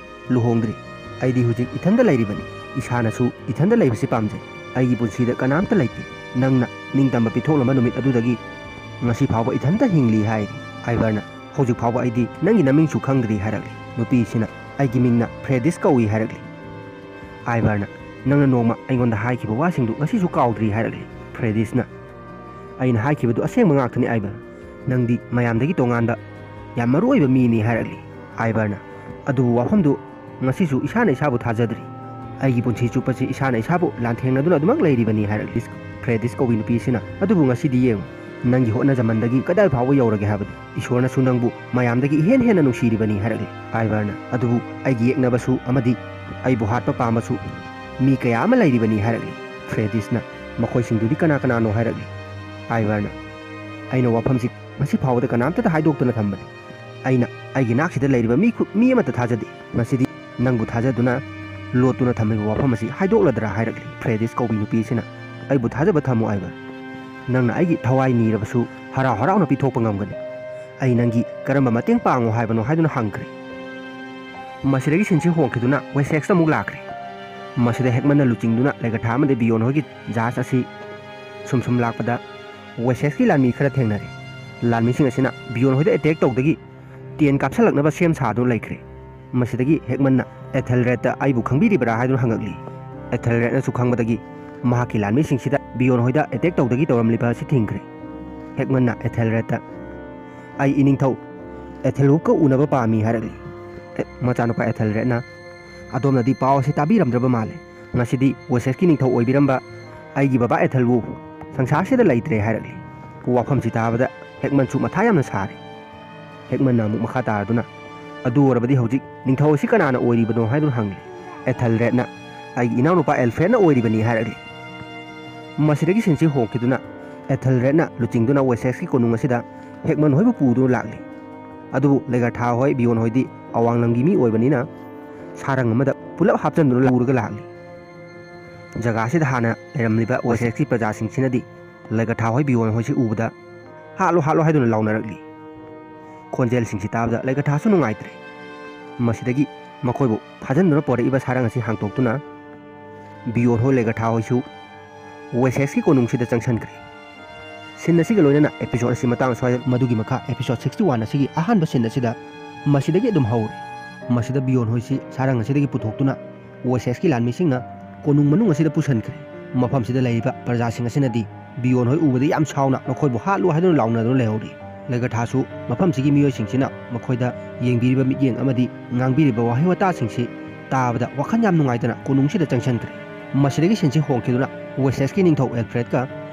"ꯂꯨꯍꯣꯡꯗ꯭ꯔꯤ꯫ ꯑꯩꯗꯤ ꯍꯧꯖꯤꯛ ꯏꯊꯟꯗ ꯂꯩꯔꯤꯕꯅꯤ꯫ ꯏꯁꯥꯅꯁꯨ ꯏꯊꯟꯗ ꯂꯩꯕꯁꯤ ꯄꯥꯝꯖꯩ꯫ ꯑꯩꯒꯤ ꯄꯨꯟꯁꯤꯗ ꯀꯅꯥꯝꯇ ꯂꯩꯇꯦ꯫ ꯅꯪꯅ ꯅꯤꯡꯇꯝꯕ ꯄꯤꯊꯣꯛꯂꯝꯕ ꯅꯨꯃꯤꯠ ꯑꯗꯨꯗꯒꯤ ꯉꯁꯤ ꯐꯥꯎꯕ ꯏꯊꯟꯇ ꯍꯤꯡꯂꯤ" ꯍꯥꯏꯔꯤ꯫ ꯑꯥꯏꯕꯔꯅ, "ꯍꯧꯖꯤꯛ ꯐꯥꯎꯕ ꯑꯩꯗꯤ ꯅꯪꯒꯤ ꯅꯃꯤꯡꯁꯨ ꯈꯪꯗ꯭ꯔꯤ" ꯍꯥꯏꯔꯛꯂꯤ꯫ ꯅꯨꯄꯤꯁꯤꯅ, "ꯑꯩꯒꯤ ꯃꯤꯡꯅ ꯐ꯭ꯔꯦꯗꯤꯁ ꯀꯧꯏ" ꯍꯥꯏꯔꯛꯂꯤ꯫ ꯑꯥꯏꯕꯔꯅ, "ꯅꯪꯅ ꯅꯣꯡꯃ ꯑꯩꯉꯣꯟꯗ ꯍꯥꯏꯈꯤꯕ ꯋꯥꯁꯤꯡꯗꯨ ꯉꯁꯤꯁꯨ ꯀꯥꯎꯗ꯭ꯔꯤ" ꯍꯥꯏꯔꯛꯂꯤ꯫ ꯐ꯭ꯔꯦꯗꯤꯁꯅ, "ꯑꯩꯅ ꯍꯥꯏꯈꯤꯕꯗꯨ ꯑꯁꯦꯡꯕ ꯉꯥꯛꯇꯅꯤ ꯑꯥꯏꯕꯔ꯫ ꯅꯪꯗꯤ ꯃꯌꯥꯝꯗꯒꯤ ꯇꯣꯉꯥꯟꯕ ꯌꯥꯝ ꯃꯔꯨ ꯑꯣꯏꯕ ꯃꯤꯅꯤ" ꯍꯥꯏꯔꯛꯂꯤ꯫ ꯑꯥꯏꯕꯔꯅ, "ꯑꯗꯨꯕꯨ ꯋꯥꯐꯝꯗꯨ ꯉꯁꯤꯁꯨ ꯏꯁꯥꯅ ꯏꯁꯥꯕꯨ ꯊꯥꯖꯗ꯭ꯔꯤ꯫ ꯑꯩꯒꯤ ꯄꯨꯟꯁꯤ ꯆꯨꯞꯄꯁꯤ ꯏꯁꯥꯅ ꯏꯁꯥꯕꯨ ꯂꯥꯟꯊꯦꯡꯅꯗꯨꯅ ꯑꯗꯨꯃꯛ ꯂꯩꯔꯤꯕꯅꯤ" ꯍꯥꯏꯔꯛꯂꯤ꯫ ꯐ꯭ꯔꯦꯗꯤꯁ ꯀꯧꯕꯤ ꯅꯨꯄꯤꯁꯤꯅ, "ꯑꯗꯨꯕꯨ ꯉꯁꯤꯗꯤ ꯌꯦꯡꯉꯨ, ꯅꯪꯒꯤ ꯍꯣꯠꯅꯖꯃꯟꯗꯒꯤ ꯀꯗꯥꯏ ꯐꯥꯎꯕ ꯌꯧꯔꯒꯦ ꯍꯥꯏꯕꯗꯨ꯫ ꯏꯁꯣꯔꯅꯁꯨ ꯅꯪꯕꯨ ꯃꯌꯥꯝꯗꯒꯤ ꯏꯍꯦꯟ ꯍꯦꯟꯅ ꯅꯨꯡꯁꯤꯔꯤꯕꯅꯤ" ꯍꯥꯏꯔꯛꯂꯤ꯫ ꯑꯥꯏꯕꯔꯅ, "ꯑꯗꯨꯕꯨ ꯑꯩꯒꯤ ꯌꯦꯛꯅꯕꯁꯨ ꯑꯃꯗꯤ ꯑꯩꯕꯨ ꯍꯥꯠꯄ ꯄꯥꯝꯕꯁꯨ ꯃꯤ ꯀꯌꯥ ꯑꯃ ꯂꯩꯔꯤꯕꯅꯤ" ꯍꯥꯏꯔꯛꯂꯤ꯫ ꯐ꯭ꯔꯦꯗꯤꯁꯅ "ꯃꯈꯣꯏꯁꯤꯡꯗꯨꯗꯤ ꯀꯅꯥ ꯀꯅꯥꯅꯣ?" ꯍꯥꯏꯔꯛꯂꯤ꯫ ꯑꯥꯏꯚꯔꯅ "ꯑꯩꯅ ꯋꯥꯐꯝꯁꯤ ꯉꯁꯤ ꯐꯥꯎꯕꯗ ꯀꯅꯥꯝꯇꯗ ꯍꯥꯏꯗꯣꯛꯇꯅ ꯊꯝꯕꯅꯤ꯫ ꯑꯩꯅ ꯑꯩꯒꯤ ꯅꯥꯛꯁꯤꯗ ꯂꯩꯔꯤꯕ ꯃꯤ ꯈꯨ-, ꯃꯤ ꯑꯃꯠꯇ ꯊꯥꯖꯗꯦ꯫ ꯉꯁꯤꯗꯤ ꯅꯪꯕꯨ ꯊꯥꯖꯗꯨꯅ ꯂꯣꯠꯇꯨꯅ ꯊꯝꯂꯤꯕ ꯋꯥꯐꯝ ꯑꯁꯤ ꯍꯥꯏꯗꯣꯛꯂꯗ꯭ꯔꯥ?" ꯍꯥꯏꯔꯛꯂꯤ꯫ ꯐ꯭ꯔꯦꯗꯤꯁ ꯀꯧꯕꯤ ꯅꯨꯄꯤ ꯑꯁꯤꯅ "ꯑꯩꯕꯨ ꯊꯥꯖꯕ ꯊꯝꯃꯨ ꯑꯥꯏꯚꯔ꯫ ꯅꯪꯅ ꯑꯩꯒꯤ ꯊꯋꯥꯏ ꯅꯤꯔꯕꯁꯨ ꯍꯔꯥꯎ ꯍꯔꯥꯎꯅ ꯄꯤꯊꯣꯛꯄ ꯉꯝꯒꯅꯤ꯫ ꯑꯩ ꯅꯪꯒꯤ ꯀꯔꯝꯕ ꯃꯇꯦꯡ ꯄꯥꯡꯉꯨ ꯍꯥꯏꯕꯅꯣ?" ꯍꯥꯏꯗꯨꯅ ꯍꯪꯈ꯭ꯔꯦ꯫ ꯃꯁꯤꯗꯒꯤ ꯁꯤꯟꯁꯤ ꯍꯣꯡꯈꯤꯗꯨꯅ ꯋꯦꯁꯦꯛꯁꯇ ꯑꯃꯨꯛ ꯂꯥꯛꯈ꯭ꯔꯦ꯫ ꯃꯁꯤꯗ ꯍꯦꯛꯃꯟꯅ ꯂꯨꯆꯤꯡꯗꯨꯅ ꯂꯩꯒꯊꯥ ꯑꯃꯗꯤ ꯕꯤꯌꯣꯟ ꯍꯣꯏꯒꯤ ꯖꯍꯥꯖ ꯑꯁꯤ ꯁꯨꯝ ꯁꯨꯝ ꯂꯥꯛꯄꯗ ꯋꯦꯁꯦꯛꯁꯀꯤ ꯂꯥꯟꯃꯤ ꯈꯔ ꯊꯦꯡꯅꯔꯦ꯫ ꯂꯥꯟꯃꯤꯁꯤꯡ ꯑꯁꯤꯅ ꯕꯤꯌꯣꯟ ꯍꯣꯏꯗ ꯑꯦꯇꯦꯛ ꯇꯧꯗꯒꯤ ꯇꯦꯟ ꯀꯥꯞꯁꯤꯜꯂꯛꯅꯕ ꯁꯦꯝ ꯁꯥꯗꯨꯅ ꯂꯩꯈ꯭ꯔꯦ꯫ ꯃꯁꯤꯗꯒꯤ ꯍꯦꯛꯃꯟꯅ ꯑꯦꯊꯦꯜꯔꯦꯗꯇ "ꯑꯩꯕꯨ ꯈꯪꯕꯤꯔꯤꯕ꯭ꯔꯥ?" ꯍꯥꯏꯗꯨꯅ ꯍꯪꯉꯛꯂꯤ꯫ ꯑꯦꯊꯦꯜꯔꯦꯗꯅꯁꯨ ꯈꯪꯕꯗꯒꯤ ꯃꯍꯥꯛꯀꯤ ꯂꯥꯟꯃꯤꯁꯤꯡꯁꯤꯗ ꯕꯤꯌꯣꯟ ꯍꯣꯏꯗ ꯑꯦꯇꯦꯛ ꯇꯧꯗꯒꯤ ꯇꯧꯔꯝꯂꯤꯕ ꯑꯁꯤ ꯊꯤꯡꯈ꯭ꯔꯦ꯫ ꯍꯦꯛꯃꯟꯅ ꯑꯦꯊꯦꯜꯔꯦꯗꯇ "ꯑꯩ ꯏꯅꯤꯡꯊꯧ ꯑꯦꯊꯦꯜꯋꯨꯐꯀ ꯎꯅꯕ ꯄꯥꯝꯃꯤ" ꯍꯥꯏꯔꯛꯂꯤ꯫ ꯑꯦ, ꯃꯆꯥꯅꯨꯄꯥ ꯑꯦꯊꯦꯜꯔꯦꯗꯅ "ꯑꯗꯣꯝꯅꯗꯤ ꯄꯥꯎ ꯑꯁꯤ ꯇꯥꯕꯤꯔꯝꯗ꯭ꯔꯕ ꯃꯥꯜꯂꯦ꯫ ꯉꯁꯤꯗꯤ ꯋꯦꯁꯦꯛꯁꯀꯤ ꯅꯤꯡꯊꯧ ꯑꯣꯏꯕꯤꯔꯝꯕ ꯑꯩꯒꯤ ꯕꯕꯥ ꯑꯦꯊꯦꯜꯋꯨꯐ ꯁꯪꯁꯥꯔꯁꯤꯗ ꯂꯩꯇ꯭ꯔꯦ" ꯍꯥꯏꯔꯛꯂꯤ꯫ ꯋꯥꯐꯝꯁꯤ ꯇꯥꯕꯗ ꯍꯦꯛꯃꯟꯁꯨ ꯃꯊꯥ ꯌꯥꯝꯅ ꯁꯥꯔꯦ꯫ ꯍꯦꯛꯃꯟꯅ ꯑꯃꯨꯛ ꯃꯈꯥ ꯇꯥꯔꯗꯨꯅ "ꯑꯗꯨ ꯑꯣꯏꯔꯕꯗꯤ ꯍꯧꯖꯤꯛ ꯅꯤꯡꯊꯧ ꯑꯁꯤ ꯀꯅꯥꯅ ꯑꯣꯏꯔꯤꯕꯅꯣ?" ꯍꯥꯏꯗꯨꯅ ꯍꯪꯂꯤ꯫ "ꯑꯦꯊꯦꯜꯔꯦꯗꯅ ꯑꯩꯒꯤ ꯏꯅꯥꯎꯅꯨꯄꯥ ꯑꯦꯜꯐ꯭ꯔꯦꯗꯅ ꯑꯣꯏꯔꯤꯕꯅꯤ" ꯍꯥꯏꯔꯛꯂꯤ꯫ ꯃꯁꯤꯗꯒꯤ ꯁꯤꯟꯁꯤ ꯍꯣꯡꯈꯤꯗꯨꯅ ꯑꯦꯊꯦꯜꯔꯦꯗꯅ ꯂꯨꯆꯤꯡꯗꯨꯅ ꯋꯦꯁꯦꯛꯁꯀꯤ ꯀꯣꯅꯨꯡ ꯑꯁꯤꯗ ꯍꯦꯛꯃꯟ ꯍꯣꯏꯕꯨ ꯄꯨꯗꯨꯅ ꯂꯥꯛꯂꯤ꯫ ꯑꯗꯨꯕꯨ ꯂꯩꯒꯔꯊꯥ ꯍꯣꯏ ꯕꯤꯌꯣꯟ ꯍꯣꯏꯗꯤ ꯑꯋꯥꯡꯂꯝꯒꯤ ꯃꯤ ꯑꯣꯏꯕꯅꯤꯅ ꯁꯥꯔꯪ ꯑꯃꯗ ꯄꯨꯂꯞ ꯍꯥꯞꯆꯤꯟꯗꯨꯅ ꯄꯨꯔꯒ ꯂꯥꯛꯂꯤ꯫ ꯖꯒꯥ ꯑꯁꯤꯗ ꯍꯥꯟꯅ ꯂꯩꯔꯝꯂꯤꯕ ꯋꯦꯁꯦꯛꯁꯀꯤ ꯄ꯭ꯔꯖꯥꯁꯤꯡꯁꯤꯅꯗꯤ ꯂꯩꯒꯔꯊꯥ ꯍꯣꯏ ꯕꯤꯌꯣꯟ ꯍꯣꯏꯁꯤ ꯎꯕꯗ "ꯍꯥꯠꯂꯣ, ꯍꯥꯠꯂꯣ" ꯍꯥꯏꯗꯨꯅ ꯂꯥꯎꯅꯔꯛꯂꯤ꯫ ꯈꯣꯟꯖꯦꯜꯁꯤꯡꯁꯤ ꯇꯥꯕꯗ ꯂꯩꯒꯔꯊꯥꯁꯨ ꯅꯨꯡꯉꯥꯏꯇ꯭ꯔꯦ꯫ ꯃꯁꯤꯗꯒꯤ ꯃꯈꯣꯏꯕꯨ ꯐꯥꯖꯤꯟꯗꯨꯅ ꯄꯣꯔꯛꯏꯕ ꯁꯥꯔꯪ ꯑꯁꯤ ꯍꯥꯡꯇꯣꯛꯇꯨꯅ ꯕꯤꯌꯣꯟ ꯍꯣꯏ ꯂꯩꯒꯔꯊꯥ ꯍꯣꯏꯁꯨ ꯋꯦꯁꯦꯛꯁꯀꯤ ꯀꯣꯅꯨꯡꯁꯤꯗ ꯆꯪꯁꯤꯟꯈ꯭ꯔꯦ꯫ ꯁꯤꯟ ꯑꯁꯤꯒ ꯂꯣꯏꯅꯅ episode ꯑꯁꯤ ꯃꯇꯥꯡ ꯑꯁ꯭ꯋꯥꯏꯗ, ꯃꯗꯨꯒꯤ ꯃꯈꯥ episode sixty one ꯑꯁꯤꯒꯤ ꯑꯍꯥꯟꯕ ꯁꯤꯟ ꯑꯁꯤꯗ ꯃꯁꯤꯗꯒꯤ ꯑꯗꯨꯝ ꯍꯧꯔꯦ꯫ ꯃꯁꯤꯗ ꯕꯤꯌꯣꯟ ꯍꯣꯏꯁꯤ ꯁꯥꯔꯪ ꯑꯁꯤꯗꯒꯤ ꯄꯨꯊꯣꯛꯇꯨꯅ ꯋꯦꯁꯦꯛꯁꯀꯤ ꯂꯥꯟꯃꯤꯁꯤꯡꯅ ꯀꯣꯅꯨꯡ ꯃꯅꯨꯡ ꯑꯁꯤꯗ ꯄꯨꯁꯤꯟꯈ꯭ꯔꯦ꯫ ꯃꯐꯝꯁꯤꯗ ꯂꯩꯔꯤꯕ ꯄ꯭ꯔꯖꯥꯁꯤꯡ ꯑꯁꯤꯅꯗꯤ ꯕꯤꯌꯣꯟ ꯍꯣꯏ ꯎꯕꯗ ꯌꯥꯝ ꯁꯥꯎꯅ ꯃꯈꯣꯏꯕꯨ "ꯍꯥꯠꯂꯨ" ꯍꯥꯏꯗꯨꯅ ꯂꯥꯎꯅꯗꯨꯅ ꯂꯩꯍꯧꯔꯤ꯫ ꯂꯩꯒꯔꯊꯥꯁꯨ ꯃꯐꯝꯁꯤꯒꯤ ꯃꯤꯑꯣꯏꯁꯤꯡꯁꯤꯅ ꯃꯈꯣꯏꯗ ꯌꯦꯡꯕꯤꯔꯤꯕ ꯃꯤꯠꯌꯦꯡ ꯑꯃꯗꯤ ꯉꯥꯡꯕꯤꯔꯤꯕ ꯋꯥꯍꯩ ꯋꯥꯇꯥꯁꯤꯡꯁꯤ ꯇꯥꯕꯗ ꯋꯥꯈꯜ ꯌꯥꯝ ꯅꯨꯡꯉꯥꯏꯇꯅ ꯀꯣꯅꯨꯡꯁꯤꯗ ꯆꯪꯁꯤꯟꯈ꯭ꯔꯦ꯫ ꯃꯁꯤꯗꯒꯤ ꯁꯤꯟꯁꯤ ꯍꯣꯡꯈꯤꯗꯨꯅ ꯋꯦꯁꯦꯛꯁꯀꯤ ꯅꯤꯡꯊꯧ ꯑꯦꯜꯐ꯭ꯔꯦꯗꯀ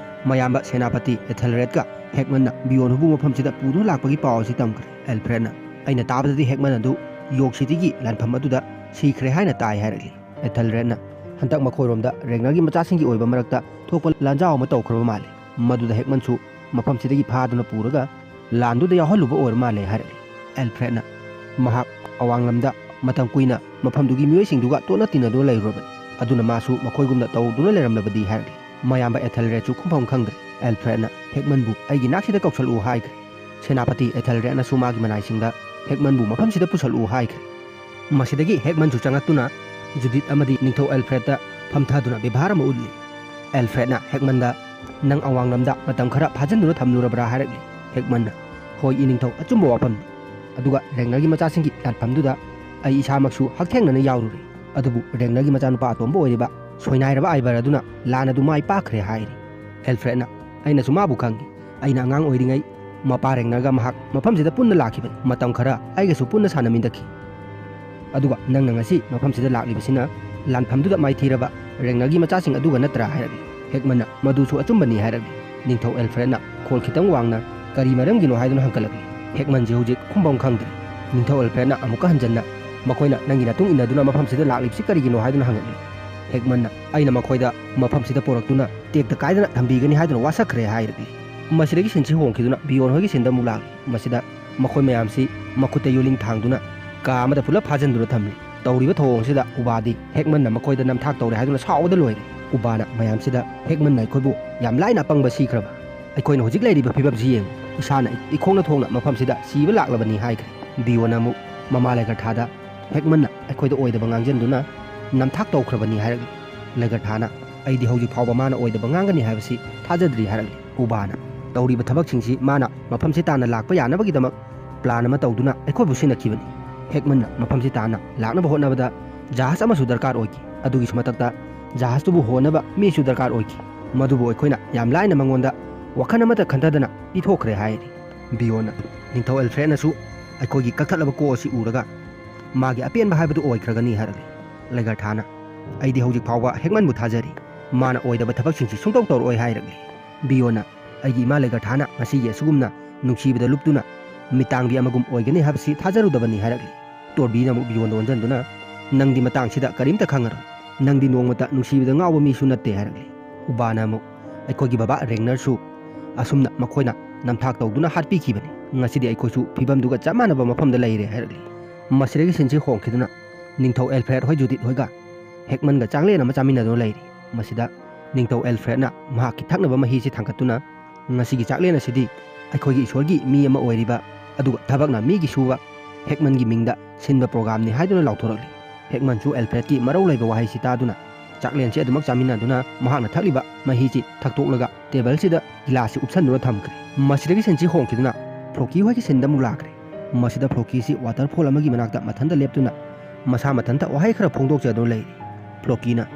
ꯃꯌꯥꯝꯕ ꯁꯦꯅꯥꯄꯇꯤ ꯑꯦꯊꯦꯜꯔꯦꯗꯀ ꯍꯦꯛꯃꯟꯅ ꯕꯤꯌꯣꯟ ꯍꯣꯏꯕꯨ ꯃꯐꯝꯁꯤꯗ ꯄꯨꯗꯨꯅ ꯂꯥꯛꯄꯒꯤ ꯄꯥꯎ ꯑꯁꯤ ꯇꯝꯈ꯭ꯔꯦ꯫ ꯑꯦꯜꯐ꯭ꯔꯦꯗꯅ "ꯑꯩꯅ ꯇꯥꯕꯗꯗꯤ ꯍꯦꯛꯃꯟ ꯑꯗꯨ ꯌꯣꯔꯛ ꯁꯤꯇꯤꯒꯤ ꯂꯥꯟꯐꯝ ꯑꯗꯨꯗ ꯁꯤꯈ꯭ꯔꯦ" ꯍꯥꯏꯅ ꯇꯥꯏ ꯍꯥꯏꯔꯛꯂꯤ꯫ ꯑꯦꯊꯦꯜꯔꯦꯗꯅ ꯍꯟꯗꯛ ꯃꯈꯣꯏꯔꯣꯝꯗ ꯔꯦꯒꯅꯔꯒꯤ ꯃꯆꯥꯁꯤꯡꯒꯤ ꯑꯣꯏꯕ ꯃꯔꯛꯇ ꯊꯣꯛꯄ ꯂꯥꯟꯖꯥꯎ ꯑꯃ ꯇꯧꯈ꯭ꯔꯕ ꯃꯥꯜꯂꯦ꯫ ꯃꯗꯨꯗ ꯍꯦꯛꯃꯟꯁꯨ ꯃꯐꯝꯁꯤꯗꯒꯤ ꯐꯥꯗꯨꯅ ꯄꯨꯔꯒ ꯂꯥꯟꯗꯨꯗ ꯌꯥꯎꯍꯜꯂꯨꯕ ꯑꯣꯏꯔ ꯃꯥꯜꯂꯦ ꯍꯥꯏꯔꯛꯂꯤ꯫ ꯑꯦꯜꯐ꯭ꯔꯦꯗꯅ ꯃꯍꯥꯛ ꯑꯋꯥꯡꯂꯝꯗ ꯃꯇꯝ ꯀꯨꯏꯅ ꯃꯐꯝꯗꯨꯒꯤ ꯃꯤꯑꯣꯏꯁꯤꯡꯗꯨꯒ ꯇꯣꯠꯅ ꯇꯤꯟꯅꯗꯨꯅ ꯂꯩꯔꯨꯔꯕꯅꯤ꯫ ꯑꯗꯨꯅ ꯃꯥꯁꯨ ꯃꯈꯣꯏꯒꯨꯝꯅ ꯇꯧꯗꯨꯅ ꯂꯩꯔꯝꯂꯕꯗꯤ ꯍꯥꯏꯔꯛꯂꯤ꯫ ꯃꯌꯥꯝꯕ ꯑꯦꯊꯦꯜꯔꯦꯗꯁꯨ ꯈꯨꯝꯐꯝ ꯈꯪꯗ꯭ꯔꯦ꯫ ꯑꯦꯜꯐ꯭ꯔꯦꯗꯅ ꯍꯦꯛꯃꯟꯕꯨ ꯑꯩꯒꯤ ꯅꯥꯛꯁꯤꯗ ꯀꯧꯁꯜꯂꯛꯎ ꯍꯥꯏꯈ꯭ꯔꯦ꯫ ꯁꯦꯅꯥꯄꯇꯤ ꯑꯦꯊꯦꯜꯔꯦꯗꯅꯁꯨ ꯃꯥꯒꯤ ꯃꯅꯥꯏꯁꯤꯡꯗ ꯍꯦꯛꯃꯟꯕꯨ ꯃꯐꯝꯁꯤꯗ ꯄꯨꯁꯜꯂꯛꯎ ꯍꯥꯏꯈ꯭ꯔꯦ꯫ ꯃꯁꯤꯗꯒꯤ ꯍꯦꯛꯃꯟꯁꯨ ꯆꯪꯉꯛꯇꯨꯅ ꯖꯨꯗꯤꯠ ꯑꯃꯗꯤ ꯅꯤꯡꯊꯧ ꯑꯦꯜꯐ꯭ꯔꯦꯗꯇ ꯐꯝꯊꯗꯨꯅ ꯕꯦꯕꯥꯔ ꯑꯃ ꯎꯠꯂꯤ꯫ ꯑꯦꯜꯐ꯭ꯔꯦꯗꯅ ꯍꯦꯛꯃꯟꯗ, "ꯅꯪ ꯑꯋꯥꯡꯂꯝꯗ ꯃꯇꯝ ꯈꯔ ꯐꯥꯖꯤꯟꯗꯨꯅ ꯊꯝꯂꯨꯔꯕ꯭ꯔꯥ?" ꯍꯥꯏꯔꯛꯂꯤ꯫ ꯍꯦꯛꯃꯟꯅ, "ꯍꯣꯏ, ꯏꯅꯤꯡꯊꯧ, ꯑꯆꯨꯝꯕ ꯋꯥꯐꯝꯅꯤ꯫ ꯑꯗꯨꯒ ꯔꯦꯒꯅꯔꯒꯤ ꯃꯆꯥꯁꯤꯡꯒꯤ ꯂꯥꯟꯐꯝꯗꯨꯗ ꯑꯩ ꯏꯁꯥꯃꯛꯁꯨ ꯍꯛꯊꯦꯡꯅꯅ ꯌꯥꯎꯔꯨꯔꯦ꯫ ꯑꯗꯨꯕꯨ ꯔꯦꯒꯅꯔꯒꯤ ꯃꯆꯥꯅꯨꯄꯥ ꯑꯇꯣꯝꯕ ꯑꯣꯏꯔꯤꯕ ꯁꯣꯏꯅꯥꯏꯔꯕ ꯑꯥꯏꯕꯔ ꯑꯗꯨꯅ ꯂꯥꯟ ꯑꯗꯨ ꯃꯥꯏ ꯄꯥꯛꯈ꯭ꯔꯦ" ꯍꯥꯏꯔꯤ꯫ ꯑꯦꯜꯐ꯭ꯔꯦꯗꯅ, "ꯑꯩꯅꯁꯨ ꯃꯥꯕꯨ ꯈꯪꯏ꯫ ꯑꯩꯅ ꯑꯉꯥꯡ ꯑꯣꯏꯔꯤꯉꯩ ꯃꯄꯥ ꯔꯦꯒꯅꯔꯒ ꯃꯍꯥꯛ ꯃꯐꯝꯁꯤꯗ ꯄꯨꯟꯅ ꯂꯥꯛꯈꯤꯕꯅꯤ꯫ ꯃꯇꯝ ꯈꯔ ꯑꯩꯒꯁꯨ ꯄꯨꯟꯅ ꯁꯥꯟꯅꯃꯤꯟꯅꯈꯤ꯫ ꯑꯗꯨꯒ ꯅꯪꯅ ꯉꯁꯤ ꯃꯐꯝꯁꯤꯗ ꯂꯥꯛꯂꯤꯕꯁꯤꯅ ꯂꯥꯟꯐꯝꯗꯨꯗ ꯃꯥꯏꯊꯤꯔꯕ ꯔꯦꯒꯅꯔꯒꯤ ꯃꯆꯥꯁꯤꯡ ꯑꯗꯨꯒ ꯅꯠꯇ꯭ꯔꯥ?" ꯍꯥꯏꯔꯛꯂꯤ꯫ ꯍꯦꯛꯃꯟꯅ, "ꯃꯗꯨꯁꯨ ꯑꯆꯨꯝꯕꯅꯤ" ꯍꯥꯏꯔꯛꯂꯤ꯫ ꯅꯤꯡꯊꯧ ꯑꯦꯜꯐ꯭ꯔꯦꯗꯅ ꯈꯣꯜ ꯈꯤꯇꯪ ꯋꯥꯡꯅ, "ꯀꯔꯤ ꯃꯔꯝꯒꯤꯅꯣ?" ꯍꯥꯏꯗꯨꯅ ꯍꯪꯒꯠꯂꯛꯂꯤ꯫ ꯍꯦꯛꯃꯟꯁꯦ ꯍꯧꯖꯤꯛ ꯈꯨꯝꯐꯝ ꯈꯪꯗ꯭ꯔꯦ꯫ ꯅꯤꯡꯊꯧ ꯑꯦꯜꯐ꯭ꯔꯦꯗꯅ ꯑꯃꯨꯛꯀ ꯍꯟꯖꯟꯅ, "ꯃꯈꯣꯏꯅ ꯅꯪꯒꯤ ꯃꯇꯨꯡ ꯏꯟꯅꯗꯨꯅ ꯃꯐꯝꯁꯤꯗ ꯂꯥꯛꯂꯤꯕꯁꯤ ꯀꯔꯤꯒꯤꯅꯣ?" ꯍꯥꯏꯗꯨꯅ ꯍꯪꯉꯛꯂꯤ꯫ ꯍꯦꯛꯃꯟꯅ, "ꯑꯩꯅ ꯃꯈꯣꯏꯗ ꯃꯐꯝꯁꯤꯗ ꯄꯨꯔꯛꯇꯨꯅ ꯇꯦꯛꯇ ꯀꯥꯏꯗꯅ ꯊꯝꯕꯤꯒꯅꯤ" ꯍꯥꯏꯗꯨꯅ ꯋꯥꯁꯛꯈ꯭ꯔꯦ ꯍꯥꯏꯔꯛꯂꯤ꯫ ꯃꯁꯤꯗꯒꯤ ꯁꯤꯟꯁꯤ ꯍꯣꯡꯈꯤꯗꯨꯅ ꯕꯤꯌꯣꯟ ꯍꯣꯏꯒꯤ ꯁꯤꯟꯗ ꯑꯃꯨꯛ ꯂꯥꯛꯂꯤ꯫ ꯃꯁꯤꯗ ꯃꯈꯣꯏ ꯃꯌꯥꯝꯁꯤ ꯃꯈꯨꯠꯇ ꯌꯣꯂꯤꯡ ꯊꯥꯡꯗꯨꯅ ꯀꯥ ꯑꯃꯗ ꯄꯨꯂꯞ ꯐꯥꯖꯤꯟꯗꯨꯅ ꯊꯝꯂꯤ꯫ ꯇꯧꯔꯤꯕ ꯊꯧꯑꯣꯡꯁꯤꯗ ꯎꯕꯥꯗꯤ ꯍꯦꯛꯃꯟꯅ ꯃꯈꯣꯏꯗ ꯅꯝꯊꯥꯛ ꯇꯧꯔꯦ ꯍꯥꯏꯗꯨꯅ ꯁꯥꯎꯕꯗ ꯂꯣꯏꯔꯦ꯫ ꯎꯕꯥꯅ ꯃꯌꯥꯝꯁꯤꯗ, "ꯍꯦꯛꯃꯟꯅ ꯑꯩꯈꯣꯏꯕꯨ ꯌꯥꯝ ꯂꯥꯏꯅ ꯑꯄꯪꯕ ꯁꯤꯈ꯭ꯔꯕ? ꯑꯩꯈꯣꯏꯅ ꯍꯧꯖꯤꯛ ꯂꯩꯔꯤꯕ ꯐꯤꯕꯝꯁꯤ ꯌꯦꯡꯉꯨ꯫ ꯏꯁꯥꯅ ꯏꯈꯣꯡꯅ ꯊꯣꯡꯅ ꯃꯐꯝꯁꯤꯗ ꯁꯤꯕ ꯂꯥꯛꯂꯕꯅꯤ" ꯍꯥꯏꯈ꯭ꯔꯦ꯫ ꯕꯤꯌꯣꯟꯅ ꯑꯃꯨꯛ ꯃꯃꯥ ꯂꯩꯒꯔꯊꯥꯗ, "ꯍꯦꯛꯃꯟꯅ ꯑꯩꯈꯣꯏꯗ ꯑꯣꯏꯗꯕ ꯉꯥꯡꯖꯟꯗꯨꯅ ꯅꯝꯊꯥꯛ ꯇꯧꯈ꯭ꯔꯕꯅꯤ" ꯍꯥꯏꯔꯛꯂꯤ꯫ ꯂꯩꯒꯔꯊꯥꯅ, "ꯑꯩꯗꯤ ꯍꯧꯖꯤꯛ ꯐꯥꯎꯕ ꯃꯥꯅ ꯑꯣꯏꯗꯕ ꯉꯥꯡꯒꯅꯤ ꯍꯥꯏꯕꯁꯤ ꯊꯥꯖꯗ꯭ꯔꯤ" ꯍꯥꯏꯔꯛꯂꯤ꯫ ꯎꯕꯥꯅ, "ꯇꯧꯔꯤꯕ ꯊꯕꯛꯁꯤꯡꯁꯤ ꯃꯥꯅ ꯃꯐꯝꯁꯤ ꯇꯥꯟꯅ ꯂꯥꯛꯄ ꯌꯥꯅꯕꯒꯤꯗꯃꯛ ꯄ꯭ꯂꯥꯟ ꯑꯃ ꯇꯧꯗꯨꯅ ꯑꯩꯈꯣꯏꯕꯨ ꯁꯤꯟꯅꯈꯤꯕꯅꯤ꯫ ꯍꯦꯛꯃꯟꯅ ꯃꯐꯝꯁꯤ ꯇꯥꯟꯅ ꯂꯥꯛꯅꯕ ꯍꯣꯠꯅꯕꯗ ꯖꯍꯥꯖ ꯑꯃꯁꯨ ꯗꯔꯀꯥꯔ ꯑꯣꯏꯈꯤ꯫ ꯑꯗꯨꯒꯤꯁꯨ ꯃꯊꯛꯇ ꯖꯍꯥꯖꯇꯨꯕꯨ ꯍꯣꯟꯅꯕ ꯃꯤꯁꯨ ꯗꯔꯀꯥꯔ ꯑꯣꯏꯈꯤ꯫ ꯃꯗꯨꯕꯨ ꯑꯩꯈꯣꯏꯅ ꯌꯥꯝ ꯂꯥꯏꯅ ꯃꯉꯣꯟꯗ ꯋꯥꯈꯜ ꯑꯃꯠꯇ ꯈꯟꯊꯗꯅ ꯄꯤꯊꯣꯛꯈ꯭ꯔꯦ" ꯍꯥꯏꯔꯤ꯫ ꯕꯤꯌꯣꯟꯅ, "ꯅꯤꯡꯊꯧ ꯑꯦꯜꯐ꯭ꯔꯦꯗꯅꯁꯨ ꯑꯩꯈꯣꯏꯒꯤ ꯀꯛꯊꯠꯂꯕ ꯀꯣꯛ ꯑꯁꯤ ꯎꯔꯒ ꯃꯥꯒꯤ ꯑꯄꯦꯟꯕ ꯍꯥꯏꯕꯗꯨ ꯑꯣꯏꯈ꯭ꯔꯒꯅꯤ" ꯍꯥꯏꯔꯛꯂꯤ꯫ ꯂꯩꯒꯔꯊꯥꯅ, "ꯑꯩꯗꯤ ꯍꯧꯖꯤꯛ ꯐꯥꯎꯕ ꯍꯦꯛꯃꯟꯕꯨ ꯊꯥꯖꯔꯤ꯫ ꯃꯥꯅ ꯑꯣꯏꯗꯕ ꯊꯕꯛꯁꯤꯡꯁꯤ ꯁꯨꯡꯇꯧ ꯇꯧꯔꯛꯑꯣꯏ" ꯍꯥꯏꯔꯛꯂꯤ꯫ ꯕꯤꯌꯣꯟꯅ, "ꯑꯩꯒꯤ ꯏꯃꯥ ꯂꯩꯒꯔꯊꯥꯅ ꯉꯁꯤꯒꯤ ꯑꯁꯤꯒꯨꯝꯅ ꯅꯨꯡꯁꯤꯕꯗ ꯂꯨꯞꯇꯨꯅ ꯃꯤꯇꯥꯡꯕꯤ ꯑꯃꯒꯨꯝ ꯑꯣꯏꯒꯅꯤ ꯍꯥꯏꯕꯁꯤ ꯊꯥꯖꯔꯨꯗꯕꯅꯤ" ꯍꯥꯏꯔꯛꯂꯤ꯫ ꯇꯣꯔꯕꯤꯅ ꯑꯃꯨꯛ ꯕꯤꯌꯣꯟꯗ ꯑꯣꯟꯁꯤꯟꯗꯨꯅ, "ꯅꯪꯗꯤ ꯃꯇꯥꯡꯁꯤꯗ ꯀꯔꯤꯝꯇ ꯈꯪꯉꯔꯣꯏ꯫ "ꯅꯪꯗꯤ ꯅꯣꯡꯃꯇ ꯅꯨꯡꯁꯤꯕꯗ ꯉꯥꯎꯕ ꯃꯤꯁꯨ ꯅꯠꯇꯦ" ꯍꯥꯏꯔꯛꯂꯤ꯫ ꯎꯕꯥꯅ ꯑꯃꯨꯛ, "ꯑꯩꯈꯣꯏꯒꯤ ꯕꯕꯥ ꯔꯦꯒꯅꯔꯁꯨ ꯑꯁꯨꯝꯅ ꯃꯈꯣꯏꯅ ꯅꯝꯊꯥꯛ ꯇꯧꯗꯨꯅ ꯍꯥꯠꯄꯤꯈꯤꯕꯅꯤ꯫ ꯉꯁꯤꯗꯤ ꯑꯩꯈꯣꯏꯁꯨ ꯐꯤꯕꯝꯗꯨꯒ ꯆꯞ ꯃꯥꯟꯅꯕ ꯃꯐꯝꯗ ꯂꯩꯔꯦ" ꯍꯥꯏꯔꯛꯂꯤ꯫ ꯃꯁꯤꯗꯒꯤ ꯁꯤꯟꯁꯤ ꯍꯣꯡꯈꯤꯗꯨꯅ ꯅꯤꯡꯊꯧ ꯑꯦꯜꯐ꯭ꯔꯦꯗ ꯍꯣꯏ ꯖꯨꯗꯤꯠ ꯍꯣꯏꯒ ꯍꯦꯛꯃꯟꯒ ꯆꯥꯛꯂꯦꯟ ꯑꯃ ꯆꯥꯃꯤꯟꯅꯗꯨꯅ ꯂꯩꯔꯤ꯫ ꯃꯁꯤꯗ ꯅꯤꯡꯊꯧ ꯑꯦꯜꯐ꯭ꯔꯦꯗꯅ ꯃꯍꯥꯛꯀꯤ ꯊꯛꯅꯕ ꯃꯍꯤꯁꯤ ꯊꯥꯡꯒꯠꯇꯨꯅ, "ꯉꯁꯤꯒꯤ ꯆꯥꯛꯂꯦꯟ ꯑꯁꯤꯗꯤ ꯑꯩꯈꯣꯏꯒꯤ ꯏꯁꯣꯔꯒꯤ ꯃꯤ ꯑꯃ ꯑꯣꯏꯔꯤꯕ, ꯑꯗꯨꯒ ꯊꯕꯛꯅ ꯃꯤꯒꯤ ꯁꯨꯕ ꯍꯦꯛꯃꯟꯒꯤ ꯃꯤꯡꯗ ꯁꯤꯟꯕ ꯄ꯭ꯔꯣꯒ꯭ꯔꯥꯝꯅꯤ" ꯍꯥꯏꯗꯨꯅ ꯂꯥꯎꯊꯣꯔꯛꯂꯤ꯫ ꯍꯦꯛꯃꯟꯁꯨ ꯑꯦꯜꯐ꯭ꯔꯦꯗꯀꯤ ꯃꯔꯧ ꯂꯩꯕ ꯋꯥꯍꯩꯁꯤ ꯇꯥꯗꯨꯅ ꯆꯥꯛꯂꯦꯟꯁꯤ ꯑꯗꯨꯃꯛ ꯆꯥꯃꯤꯟꯅꯗꯨꯅ ꯃꯍꯥꯛꯅ ꯊꯛꯂꯤꯕ ꯃꯍꯤꯁꯤ ꯊꯛꯇꯣꯛꯂꯒ ꯇꯦꯕꯜꯁꯤꯗ ꯒꯤꯂꯥꯁꯁꯤ ꯎꯞꯁꯟꯗꯨꯅ ꯊꯝꯈ꯭ꯔꯦ꯫ ꯃꯁꯤꯗꯒꯤ ꯁꯤꯟꯁꯤ ꯍꯣꯡꯈꯤꯗꯨꯅ ꯐ꯭ꯂꯣꯀꯤ ꯍꯣꯏꯒꯤ ꯁꯤꯟꯗ ꯑꯃꯨꯛ ꯂꯥꯛꯈ꯭ꯔꯦ꯫ ꯃꯁꯤꯗ ꯐ꯭ꯂꯣꯀꯤꯁꯤ ꯋꯥꯇꯔꯐꯣꯜ ꯑꯃꯒꯤ ꯃꯅꯥꯛꯇ ꯃꯊꯟꯇ ꯂꯦꯞꯇꯨꯅ ꯃꯁꯥ ꯃꯊꯟꯇ ꯋꯥꯍꯩ ꯈꯔ ꯐꯣꯡꯗꯣꯛꯆꯗꯨꯅ ꯂꯩꯔꯤ꯫ ꯐ꯭ꯂꯣꯀꯤꯅ,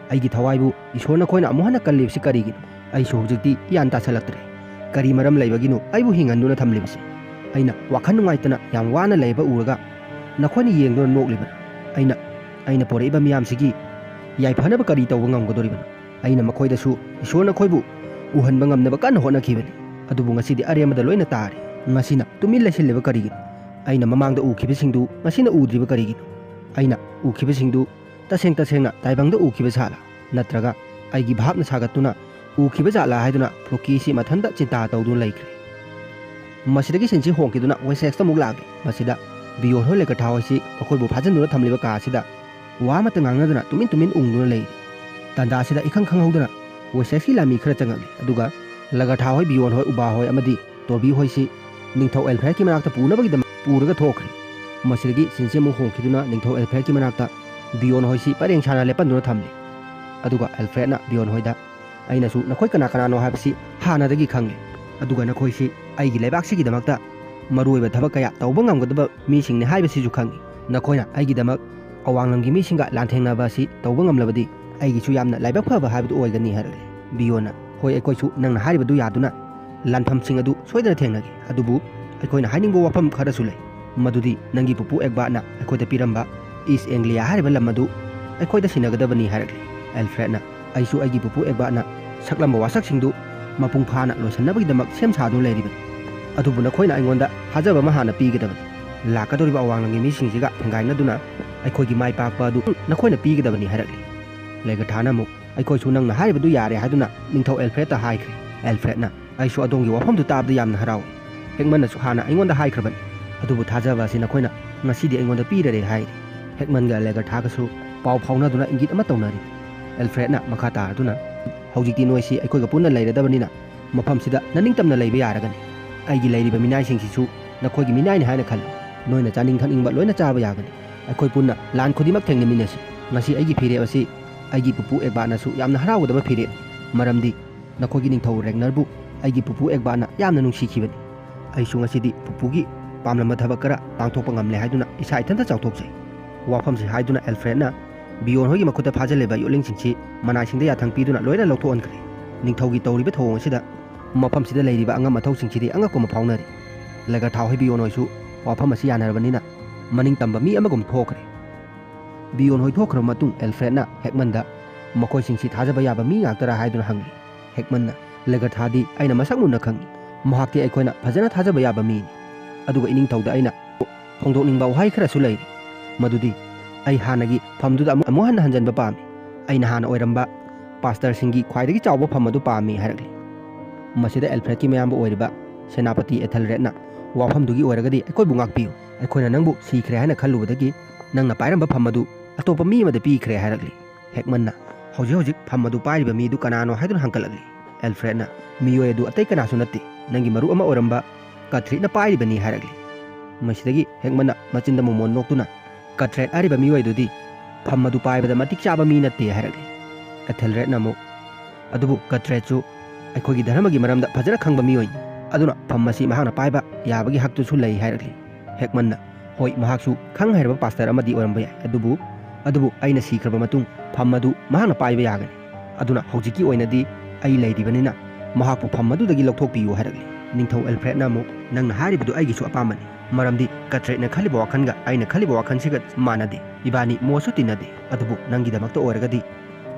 "ꯑꯩꯒꯤ ꯊꯋꯥꯏꯕꯨ ꯏꯁꯣꯔ ꯅꯈꯣꯏꯅ ꯑꯃꯨꯛ ꯍꯟꯅ ꯀꯜꯂꯤꯕꯁꯤ ꯀꯔꯤꯒꯤꯅꯣ? ꯑꯩꯁꯨ ꯍꯧꯖꯤꯛꯇꯤ ꯒ꯭ꯌꯥꯟ ꯇꯥꯁꯜꯂꯛꯇ꯭ꯔꯦ꯫ ꯀꯔꯤ ꯃꯔꯝ ꯂꯩꯕꯒꯤꯅꯣ ꯑꯩꯕꯨ ꯍꯤꯡꯍꯟꯗꯨꯅ ꯊꯝꯂꯤꯕꯁꯦ? ꯑꯩꯅ ꯋꯥꯈꯜ ꯅꯨꯡꯉꯥꯏꯇꯅ ꯌꯥꯝ ꯋꯥꯅ ꯂꯩꯕ ꯎꯔꯒ ꯅꯈꯣꯏꯅ ꯌꯦꯡꯗꯨꯅ ꯅꯣꯛꯂꯤꯕ꯭ꯔꯥ? ꯑꯩꯅ, ꯑꯩꯅ ꯄꯣꯔꯛꯏꯕ ꯃꯤꯌꯥꯝꯁꯤꯒꯤ ꯌꯥꯏꯐꯅꯕ ꯀꯔꯤ ꯇꯧꯕ ꯉꯝꯒꯗꯧꯔꯤꯕꯅꯣ? ꯑꯩꯅ ꯃꯈꯣꯏꯗꯁꯨ ꯏꯁꯣꯔ ꯅꯈꯣꯏꯕꯨ ꯎꯍꯟꯕ ꯉꯝꯅꯕ ꯀꯟꯅ ꯍꯣꯠꯅꯈꯤꯕꯅꯤ, ꯑꯗꯨꯕꯨ ꯉꯁꯤꯗꯤ ꯑꯔꯦꯝꯕꯗ ꯂꯣꯏꯅ ꯇꯥꯔꯦ꯫ ꯉꯁꯤꯅ ꯇꯨꯃꯤꯟ ꯂꯩꯁꯤꯜꯂꯤꯕ ꯀꯔꯤꯒꯤꯅꯣ? ꯑꯩꯅ ꯃꯃꯥꯡꯗ ꯎꯈꯤꯕꯁꯤꯡꯗꯨ ꯉꯁꯤꯅ ꯎꯗ꯭ꯔꯤꯕ ꯀꯔꯤꯒꯤꯅꯣ? ꯑꯩꯅ ꯎꯈꯤꯕꯁꯤꯡꯗꯨ ꯇꯁꯦꯡ ꯇꯁꯦꯡꯅ ꯇꯥꯏꯕꯪꯗ ꯎꯈꯤꯕ ꯁꯥꯠꯂꯥ? ꯅꯠꯇ꯭ꯔꯒ ꯑꯩꯒꯤ ꯚꯥꯞꯅ ꯁꯥꯒꯠꯇꯨꯅ ꯎꯈꯤꯕ ꯖꯥꯠꯂꯥ?" ꯍꯥꯏꯗꯨꯅ ꯐ꯭ꯂꯣꯀꯤꯁꯤ ꯃꯊꯟꯇ ꯆꯤꯟꯇꯥ ꯇꯧꯗꯨꯅ ꯂꯩꯈ꯭ꯔꯦ꯫ ꯃꯁꯤꯗꯒꯤ ꯁꯤꯟꯁꯤ ꯍꯣꯡꯈꯤꯗꯨꯅ ꯋꯦꯁꯦꯛꯁꯇ ꯑꯃꯨꯛ ꯂꯥꯛꯂꯦ꯫ ꯃꯁꯤꯗ ꯕꯤꯌꯣꯟ ꯍꯣꯏ ꯂꯩꯀꯊꯥ ꯍꯣꯏꯁꯤ ꯃꯈꯣꯏꯕꯨ ꯐꯥꯖꯤꯟꯗꯨꯅ ꯊꯝꯂꯤꯕ ꯀꯥ ꯑꯁꯤꯗ ꯋꯥ ꯑꯃꯠꯇ ꯉꯥꯡꯅꯗꯅ ꯇꯨꯃꯤꯟ ꯇꯨꯃꯤꯟ ꯎꯪꯗꯨꯅ ꯂꯩꯔꯤ꯫ ꯇꯥꯟꯖꯥ ꯑꯁꯤꯗ ꯏꯈꯪ ꯈꯪꯍꯧꯗꯅ ꯋꯦꯁꯦꯛꯁꯀꯤ ꯂꯥꯟꯃꯤ ꯈꯔ ꯆꯪꯉꯛꯂꯤ, ꯑꯗꯨꯒ ꯂꯒꯊꯥ ꯍꯣꯏ, ꯕꯤꯌꯣꯟ ꯍꯣꯏ, ꯎꯕꯥ ꯍꯣꯏ ꯑꯃꯗꯤ ꯇꯣꯕꯤ ꯍꯣꯏꯁꯤ ꯅꯤꯡꯊꯧ ꯑꯦꯜꯐ꯭ꯔꯦꯗꯀꯤ ꯃꯅꯥꯛꯇ ꯄꯨꯅꯕꯒꯤꯗꯃꯛ ꯄꯨꯔꯒ ꯊꯣꯛꯈ꯭ꯔꯦ꯫ ꯃꯁꯤꯗꯒꯤ ꯁꯤꯟꯁꯤ ꯑꯃꯨꯛ ꯍꯣꯡꯈꯤꯗꯨꯅ ꯅꯤꯡꯊꯧ ꯑꯦꯜꯐ꯭ꯔꯦꯗꯀꯤ ꯃꯅꯥꯛꯇ ꯕꯤꯌꯣꯟ ꯍꯣꯏꯁꯤ ꯄꯔꯦꯡ ꯁꯥꯅ ꯂꯦꯞꯍꯟꯗꯨꯅ ꯊꯝꯂꯤ꯫ ꯑꯗꯨꯒ ꯑꯦꯜꯐ꯭ꯔꯦꯗꯅ ꯕꯤꯌꯣꯟ ꯍꯣꯏꯗ, "ꯑꯩꯅꯁꯨ ꯅꯈꯣꯏ ꯀꯅꯥ ꯀꯅꯥꯅꯣ ꯍꯥꯏꯕꯁꯤ ꯍꯥꯟꯅꯗꯒꯤ ꯈꯪꯂꯦ, ꯑꯗꯨꯒ ꯅꯈꯣꯏꯁꯤ ꯑꯩꯒꯤ ꯂꯩꯕꯥꯛꯁꯤꯒꯤꯗꯃꯛꯇ ꯃꯔꯨꯑꯣꯏꯕ ꯊꯕꯛ ꯀꯌꯥ ꯇꯧꯕ ꯉꯝꯒꯗꯕ ꯃꯤꯁꯤꯡꯅꯤ ꯍꯥꯏꯕꯁꯤꯁꯨ ꯈꯪꯏ꯫ ꯅꯈꯣꯏꯅ ꯑꯩꯒꯤꯗꯃꯛ ꯑꯋꯥꯡꯂꯝꯒꯤ ꯃꯤꯁꯤꯡꯒ ꯂꯥꯟꯊꯦꯡꯅꯕ ꯑꯁꯤ ꯇꯧꯕ ꯉꯝꯂꯕꯗꯤ ꯑꯩꯒꯤꯁꯨ ꯌꯥꯝꯅ ꯂꯥꯏꯕꯛ ꯐꯕ ꯍꯥꯏꯕꯗꯨ ꯑꯣꯏꯒꯅꯤ" ꯍꯥꯏꯔꯛꯂꯦ꯫ ꯕꯤꯌꯣꯟꯅ, "ꯍꯣꯏ, ꯑꯩꯈꯣꯏꯁꯨ ꯅꯪꯅ ꯍꯥꯏꯔꯤꯕꯗꯨ ꯌꯥꯗꯨꯅ ꯂꯥꯟꯐꯝꯁꯤꯡ ꯑꯗꯨ ꯁꯣꯏꯗꯅ ꯊꯦꯡꯅꯒꯦ, ꯑꯗꯨꯕꯨ ꯑꯩꯈꯣꯏꯅ ꯍꯥꯏꯅꯤꯡꯕ ꯋꯥꯐꯝ ꯈꯔꯁꯨ ꯂꯩ꯫ ꯃꯗꯨꯗꯤ ꯅꯪꯒꯤ ꯄꯨꯄꯨ ꯑꯦꯒꯕꯥꯔꯠꯅ ꯑꯩꯈꯣꯏꯗ ꯄꯤꯔꯝꯕ ꯏꯁ ꯑꯦꯡꯒ꯭ꯂꯤꯌꯥ ꯍꯥꯏꯔꯤꯕ ꯂꯝ ꯑꯗꯨ ꯑꯩꯈꯣꯏꯗ ꯁꯤꯟꯅꯒꯗꯕꯅꯤ" ꯍꯥꯏꯔꯛꯂꯤ꯫ ꯑꯦꯜꯐ꯭ꯔꯦꯗꯅ, "ꯑꯩꯁꯨ ꯑꯩꯒꯤ ꯄꯨꯄꯨ ꯑꯦꯒꯕꯥꯔꯠꯅ ꯁꯛꯂꯝꯕ ꯋꯥꯁꯛꯁꯤꯡꯗꯨ ꯃꯄꯨꯡ ꯐꯥꯅ ꯂꯣꯏꯁꯤꯟꯅꯕꯒꯤꯗꯃꯛ ꯁꯦꯝ ꯁꯥꯗꯨꯅ ꯂꯩꯔꯤꯕꯅꯤ꯫ ꯑꯗꯨꯕꯨ ꯅꯈꯣꯏꯅ ꯑꯩꯉꯣꯟꯗ ꯊꯥꯖꯕ ꯑꯃ ꯍꯥꯟꯅ ꯄꯤꯒꯗꯕꯅꯤ꯫ ꯂꯥꯛꯀꯗꯧꯔꯤꯕ ꯑꯋꯥꯡꯂꯝꯒꯤ ꯃꯤꯁꯤꯡꯁꯤꯒ ꯊꯦꯡꯒꯥꯏꯅꯗꯨꯅ ꯑꯩꯈꯣꯏꯒꯤ ꯃꯥꯏ ꯄꯥꯛꯄ ꯑꯗꯨ ꯅꯈꯣꯏꯅ ꯄꯤꯒꯗꯕꯅꯤ" ꯍꯥꯏꯔꯛꯂꯤ꯫ ꯂꯦꯒꯔꯊꯥꯅ ꯑꯃꯨꯛ, "ꯑꯩꯈꯣꯏꯁꯨ ꯅꯪꯅ ꯍꯥꯏꯔꯤꯕꯗꯨ ꯌꯥꯔꯦ" ꯍꯥꯏꯗꯨꯅ ꯅꯤꯡꯊꯧ ꯑꯦꯜꯐ꯭ꯔꯦꯗꯇ ꯍꯥꯏꯈ꯭ꯔꯦ꯫ ꯑꯦꯜꯐ꯭ꯔꯦꯗꯅ, "ꯑꯩꯁꯨ ꯑꯗꯣꯝꯒꯤ ꯋꯥꯐꯝꯗꯨ ꯇꯥꯕꯗ ꯌꯥꯝꯅ ꯍꯔꯥꯎꯏ꯫ ꯍꯦꯛꯃꯟꯅꯁꯨ ꯍꯥꯟꯅ ꯑꯩꯉꯣꯟꯗ ꯍꯥꯏꯈ꯭ꯔꯕꯅꯤ꯫ ꯑꯗꯨꯕꯨ ꯊꯥꯖꯕ ꯑꯁꯤ ꯅꯈꯣꯏꯅ ꯉꯁꯤꯗꯤ ꯑꯩꯉꯣꯟꯗ ꯄꯤꯔꯔꯦ" ꯍꯥꯏꯔꯤ꯫ ꯍꯦꯛꯃꯟꯒ ꯂꯦꯒꯔꯊꯥꯒꯁꯨ ꯄꯥꯎ ꯐꯥꯎꯅꯗꯨꯅ ꯏꯪꯒꯤꯠ ꯑꯃ ꯇꯧꯅꯔꯤ꯫ ꯑꯦꯜꯐ꯭ꯔꯦꯗꯅ ꯃꯈꯥ ꯇꯥꯔꯗꯨꯅ, "ꯍꯧꯖꯤꯛꯇꯤ ꯅꯣꯏꯁꯤ ꯑꯩꯈꯣꯏꯒ ꯄꯨꯟꯅ ꯂꯩꯔꯗꯕꯅꯤꯅ ꯃꯐꯝꯁꯤꯗ ꯅꯅꯤꯡꯇꯝꯅ ꯂꯩꯕ ꯌꯥꯔꯒꯅꯤ꯫ ꯑꯩꯒꯤ ꯂꯩꯔꯤꯕ ꯃꯤꯅꯥꯏꯁꯤꯡꯁꯤꯁꯨ ꯅꯈꯣꯏꯒꯤ ꯃꯤꯅꯥꯏꯅꯤ ꯍꯥꯏꯅ ꯈꯜꯂꯨ꯫ ꯅꯣꯏꯅ ꯆꯥꯅꯤꯡ ꯊꯛꯅꯤꯡꯕ ꯂꯣꯏꯅ ꯆꯥꯕ ꯌꯥꯒꯅꯤ꯫ ꯑꯩꯈꯣꯏ ꯄꯨꯟꯅ ꯂꯥꯟ ꯈꯨꯗꯤꯡꯃꯛ ꯊꯦꯡꯅꯃꯤꯟꯅꯁꯤ꯫ ꯉꯁꯤ ꯑꯩꯒꯤ ꯐꯤꯔꯦꯞ ꯑꯁꯤ ꯑꯩꯒꯤ ꯄꯨꯄꯨ ꯑꯦꯛꯕꯥꯠꯅꯁꯨ ꯌꯥꯝꯅ ꯍꯔꯥꯎꯒꯗꯕ ꯐꯤꯔꯦꯞꯅꯤ, ꯃꯔꯝꯗꯤ ꯅꯈꯣꯏꯒꯤ ꯅꯤꯡꯊꯧ ꯔꯦꯒꯅꯔꯕꯨ ꯑꯩꯒꯤ ꯄꯨꯄꯨ ꯑꯦꯛꯕꯥꯠꯅ ꯌꯥꯝꯅ ꯅꯨꯡꯁꯤꯈꯤꯕꯅꯤ꯫ ꯑꯩꯁꯨ ꯉꯁꯤꯗꯤ ꯄꯨꯄꯨꯒꯤ ꯄꯥꯝꯂꯝꯕ ꯊꯕꯛ ꯈꯔ ꯄꯥꯡꯊꯣꯛꯄ ꯉꯝꯂꯦ ꯍꯥꯏꯗꯨꯅ ꯏꯁꯥ ꯏꯊꯟꯇ ꯆꯥꯎꯊꯣꯛꯆꯩ"꯫ ꯋꯥꯐꯝꯁꯤ ꯍꯥꯏꯗꯨꯅ ꯑꯦꯜꯐ꯭ꯔꯦꯗꯅ ꯕꯤꯌꯣꯟ ꯍꯣꯏꯒꯤ ꯃꯈꯨꯠꯇ ꯐꯥꯖꯤꯜꯂꯤꯕ ꯌꯣꯠꯂꯤꯡꯁꯤꯡꯁꯤ ꯃꯅꯥꯏꯁꯤꯡꯗ ꯌꯥꯊꯪ ꯄꯤꯗꯨꯅ ꯂꯣꯏꯅ ꯂꯧꯊꯣꯛꯍꯟꯈ꯭ꯔꯦ꯫ ꯅꯤꯡꯊꯧꯒꯤ ꯇꯧꯔꯤꯕ ꯊꯧꯑꯣꯡ ꯑꯁꯤꯗ ꯃꯐꯝꯁꯤꯗ ꯂꯩꯔꯤꯕ ꯑꯉꯝ ꯑꯊꯧꯁꯤꯡꯁꯤꯗꯤ ꯑꯉꯛꯄ ꯑꯃ ꯐꯥꯎꯅꯔꯤ꯫ ꯂꯦꯒꯔꯊꯥ ꯍꯣꯏ ꯕꯤꯌꯣꯟ ꯍꯣꯏꯁꯨ ꯋꯥꯐꯝ ꯑꯁꯤ ꯌꯥꯅꯔꯕꯅꯤꯅ ꯃꯅꯤꯡ ꯇꯝꯕ ꯃꯤ ꯑꯃꯒꯨꯝ ꯊꯣꯛꯈ꯭ꯔꯦ꯫ ꯕꯤꯌꯣꯟ ꯍꯣꯏ ꯊꯣꯛꯈ꯭ꯔꯕ ꯃꯇꯨꯡ ꯑꯦꯜꯐ꯭ꯔꯦꯗꯅ ꯍꯦꯛꯃꯟꯗ, "ꯃꯈꯣꯏꯁꯤꯡꯁꯤ ꯊꯥꯖꯕ ꯌꯥꯕ ꯃꯤ ꯉꯥꯛꯇꯔꯥ?" ꯍꯥꯏꯗꯨꯅ ꯍꯪꯉꯤ꯫ ꯍꯦꯛꯃꯟꯅ, "ꯂꯦꯒꯔꯊꯥꯗꯤ ꯑꯩꯅ ꯃꯁꯛ ꯃꯨꯟꯅ ꯈꯪꯏ꯫ ꯃꯍꯥꯛꯇꯤ ꯑꯩꯈꯣꯏꯅ ꯐꯖꯅ ꯊꯥꯖꯕ ꯌꯥꯕ ꯃꯤꯅꯤ꯫ ꯑꯗꯨꯒ ꯏꯅꯤꯡꯊꯧꯗ ꯑꯩꯅ ꯐꯣꯡꯗꯣꯛꯅꯤꯡꯕ ꯋꯥꯍꯩ ꯈꯔꯁꯨ ꯂꯩꯔꯤ, ꯃꯗꯨꯗꯤ ꯑꯩ ꯍꯥꯟꯅꯒꯤ ꯐꯝꯗꯨꯗ ꯑꯃꯨꯛ, ꯑꯃꯨꯛ ꯍꯟꯅ ꯍꯟꯖꯤꯟꯕ ꯄꯥꯝꯃꯤ꯫ ꯑꯩꯅ ꯍꯥꯟꯅ ꯑꯣꯏꯔꯝꯕ ꯄꯥꯁꯇꯔꯁꯤꯡꯒꯤ ꯈ꯭ꯋꯥꯏꯗꯒꯤ ꯆꯥꯎꯕ ꯐꯝ ꯑꯗꯨ ꯄꯥꯝꯃꯤ" ꯍꯥꯏꯔꯛꯂꯤ꯫ ꯃꯁꯤꯗ ꯑꯦꯜꯐ꯭ꯔꯦꯗꯀꯤ ꯃꯌꯥꯝꯕ ꯑꯣꯏꯔꯤꯕ ꯁꯦꯅꯥꯄꯇꯤ ꯑꯦꯊꯦꯜꯔꯦꯗꯅ, "ꯋꯥꯐꯝꯗꯨꯒꯤ ꯑꯣꯏꯔꯒꯗꯤ ꯑꯩꯈꯣꯏꯕꯨ ꯉꯥꯛꯄꯤꯌꯨ꯫ ꯑꯩꯈꯣꯏꯅ ꯅꯪꯕꯨ ꯁꯤꯈ꯭ꯔꯦ ꯍꯥꯏꯅ ꯈꯜꯂꯨꯕꯗꯒꯤ ꯅꯪꯅ ꯄꯥꯏꯔꯝꯕ ꯐꯝ ꯑꯗꯨ ꯑꯇꯣꯞꯄ ꯃꯤ ꯑꯃꯗ ꯄꯤꯈ꯭ꯔꯦ" ꯍꯥꯏꯔꯛꯂꯤ꯫ ꯍꯦꯛꯃꯟꯅ, "ꯍꯧꯖꯤꯛ ꯍꯧꯖꯤꯛ ꯐꯝ ꯑꯗꯨ ꯄꯥꯏꯔꯤꯕ ꯃꯤꯗꯨ ꯀꯅꯥꯅꯣ?" ꯍꯥꯏꯗꯨꯅ ꯍꯪꯒꯠꯂꯛꯂꯤ꯫ ꯑꯦꯜꯐ꯭ꯔꯦꯗꯅ, "ꯃꯤꯑꯣꯏ ꯑꯗꯨ ꯑꯇꯩ ꯀꯅꯥꯁꯨ ꯅꯠꯇꯦ, ꯅꯪꯒꯤ ꯃꯔꯨꯞ ꯑꯃ ꯑꯣꯏꯔꯝꯕ ꯀꯊ꯭ꯔꯤꯠꯅ ꯄꯥꯏꯔꯤꯕꯅꯤ" ꯍꯥꯏꯔꯛꯂꯤ꯫ ꯃꯁꯤꯗꯒꯤ ꯍꯦꯛꯃꯟꯅ ꯃꯆꯤꯟꯗ ꯃꯣꯃꯣꯟ ꯅꯣꯛꯇꯨꯅ, "ꯀꯊ꯭ꯔꯦꯠ ꯍꯥꯏꯔꯤꯕ ꯃꯤꯑꯣꯏ ꯑꯗꯨꯗꯤ ꯐꯝ ꯑꯗꯨ ꯄꯥꯏꯕꯗ ꯃꯇꯤꯛ ꯆꯥꯕ ꯃꯤ ꯅꯠꯇꯦ" ꯍꯥꯏꯔꯛꯂꯤ꯫ ꯑꯦꯊꯦꯜꯔꯦꯗꯅ ꯑꯃꯨꯛ, "ꯑꯗꯨꯕꯨ ꯀꯊ꯭ꯔꯦꯠꯁꯨ ꯑꯩꯈꯣꯏꯒꯤ ꯙꯔꯃꯒꯤ ꯃꯔꯝꯗ ꯐꯖꯅ ꯈꯪꯕ ꯃꯤꯑꯣꯏꯅꯤ꯫ ꯑꯗꯨꯅ ꯐꯝ ꯑꯁꯤ ꯃꯍꯥꯛꯅ ꯄꯥꯏꯕ ꯌꯥꯕꯒꯤ ꯍꯛꯇꯨꯁꯨ ꯂꯩ" ꯍꯥꯏꯔꯛꯂꯤ꯫ ꯍꯦꯛꯃꯟꯅ, "ꯍꯣꯏ, ꯃꯍꯥꯛꯁꯨ ꯈꯪ ꯍꯩꯔꯕ ꯄꯥꯁꯇꯔ ꯑꯃꯗꯤ ꯑꯣꯏꯔꯝꯕ ꯌꯥꯏ, ꯑꯗꯨꯕꯨ, ꯑꯗꯨꯕꯨ ꯑꯩꯅ ꯁꯤꯈ꯭ꯔꯕ ꯃꯇꯨꯡ ꯐꯝ ꯑꯗꯨ ꯃꯍꯥꯛꯅ ꯄꯥꯏꯕ ꯌꯥꯒꯅꯤ꯫ ꯑꯗꯨꯅ ꯍꯧꯖꯤꯛꯀꯤ ꯑꯣꯏꯅꯗꯤ ꯑꯩ ꯂꯩꯔꯤꯕꯅꯤꯅ ꯃꯍꯥꯛꯄꯨ ꯐꯝ ꯑꯗꯨꯗꯒꯤ ꯂꯧꯊꯣꯛꯄꯤꯌꯨ" ꯍꯥꯏꯔꯛꯂꯤ꯫ ꯅꯤꯡꯊꯧ ꯑꯦꯜꯐ꯭ꯔꯦꯗꯅ ꯑꯃꯨꯛ, "ꯅꯪꯅ ꯍꯥꯏꯔꯤꯕꯗꯨ ꯑꯩꯒꯤꯁꯨ ꯑꯄꯥꯝꯕꯅꯤ, ꯃꯔꯝꯗꯤ ꯀꯇ꯭ꯔꯦꯠꯅ ꯈꯜꯂꯤꯕ ꯋꯥꯈꯜꯒ ꯑꯩꯅ ꯈꯜꯂꯤꯕ ꯋꯥꯈꯜꯁꯤꯒ ꯃꯥꯟꯅꯗꯦ꯫ ꯏꯕꯥꯅꯤ ꯃꯣꯠꯁꯨ ꯇꯤꯟꯅꯗꯦ꯫ ꯑꯗꯨꯕꯨ ꯅꯪꯒꯤꯗꯃꯛꯇ ꯑꯣꯏꯔꯒꯗꯤ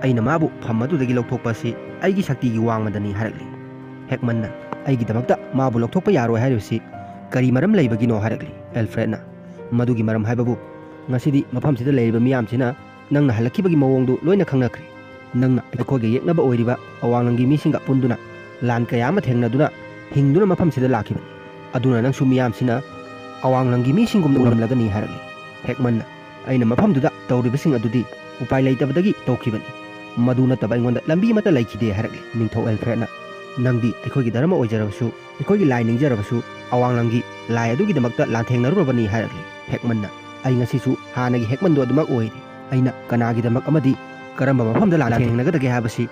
ꯑꯩꯅ ꯃꯥꯕꯨ ꯐꯝ ꯑꯗꯨꯗꯒꯤ ꯂꯧꯊꯣꯛꯄ ꯑꯁꯤ ꯑꯩꯒꯤ ꯁꯛꯇꯤꯒꯤ ꯋꯥꯡꯃꯗꯅꯤ" ꯍꯥꯏꯔꯛꯂꯤ꯫ ꯍꯦꯛꯃꯟꯅ, "ꯑꯩꯒꯤꯗꯃꯛꯇ ꯃꯥꯕꯨ ꯂꯧꯊꯣꯛꯄ ꯌꯥꯔꯣꯏ ꯍꯥꯏꯔꯤꯕꯁꯤ ꯀꯔꯤ ꯃꯔꯝ ꯂꯩꯕꯒꯤꯅꯣ?" ꯍꯥꯏꯔꯛꯂꯤ꯫ ꯑꯦꯜꯐ꯭ꯔꯦꯗꯅ, "ꯃꯗꯨꯒꯤ ꯃꯔꯝ ꯍꯥꯏꯕꯕꯨ ꯉꯁꯤꯗꯤ ꯃꯐꯝꯁꯤꯗ ꯂꯩꯔꯤꯕ ꯃꯤꯌꯥꯝꯁꯤꯅ ꯅꯪꯅ ꯍꯜꯂꯛꯈꯤꯕꯒꯤ ꯃꯑꯣꯡꯗꯨ ꯂꯣꯏꯅ ꯈꯪꯅꯈ꯭ꯔꯦ꯫ ꯅꯪꯅ ꯑꯩꯈꯣꯏꯒ ꯌꯦꯛꯅꯕ ꯑꯣꯏꯔꯤꯕ ꯑꯋꯥꯡꯂꯝꯒꯤ ꯃꯤꯁꯤꯡꯒ ꯄꯨꯟꯗꯨꯅ ꯂꯥꯟ ꯀꯌꯥ ꯑꯃ ꯊꯦꯡꯅꯗꯨꯅ ꯍꯤꯡꯗꯨꯅ ꯃꯐꯝꯁꯤꯗ ꯂꯥꯛꯈꯤꯕꯅꯤ꯫ ꯑꯗꯨꯅ ꯅꯪꯁꯨ ꯃꯤꯌꯥꯝꯁꯤꯅ ꯑꯋꯥꯡꯂꯝꯒꯤ ꯃꯤꯁꯤꯡꯒꯨꯝꯅ ꯎꯔꯝꯂꯒꯅꯤ ꯍꯥꯏꯔꯛꯂꯤ꯫ ꯍꯦꯛꯃꯟꯅ, ꯑꯩꯅ ꯃꯐꯝꯗꯨꯗ ꯇꯧꯔꯤꯕꯁꯤꯡ ꯑꯗꯨꯗꯤ ꯎꯄꯥꯏ ꯂꯩꯇꯕꯗꯒꯤ ꯇꯧꯈꯤꯕꯅꯤ꯫ ꯃꯗꯨ ꯅꯠꯇꯕ ꯑꯩꯉꯣꯟꯗ ꯂꯝꯕꯤ ꯑꯃꯠꯇ ꯂꯩꯈꯤꯗꯦ ꯍꯥꯏꯔꯛꯂꯤ꯫ ꯅꯤꯡꯊꯧ ꯑꯦꯜꯐ꯭ꯔꯦꯗꯅ, ꯅꯪꯗꯤ ꯑꯩꯈꯣꯏꯒꯤ ꯙꯔꯃ ꯑꯣꯏꯖꯔꯕꯁꯨ, ꯑꯩꯈꯣꯏꯒꯤ ꯂꯥꯏ ꯅꯤꯡꯖꯔꯕꯁꯨ, ꯑꯋꯥꯡꯂꯝꯒꯤ ꯂꯥꯏ ꯑꯗꯨꯒꯤꯗꯃꯛꯇ ꯂꯥꯟꯊꯦꯡꯅꯔꯨꯔꯕꯅꯤ ꯍꯥꯏꯔꯛꯂꯤ꯫ ꯍꯦꯛꯃꯟꯅ, ꯑꯩ ꯉꯁꯤꯁꯨ ꯍꯥꯟꯅꯒꯤ ꯍꯦꯛꯃꯟꯗꯣ ꯑꯗꯨꯃꯛ ꯑꯣꯏꯔꯤ꯫ ꯑꯩꯅ ꯀꯅꯥꯒꯤꯗꯃꯛ ꯑꯃꯗꯤ ꯀꯔꯝꯕ ꯃꯐꯝꯗ ꯂꯥꯟꯊꯦꯡꯅꯒꯗꯒꯦ ꯍꯥꯏꯕꯁꯤ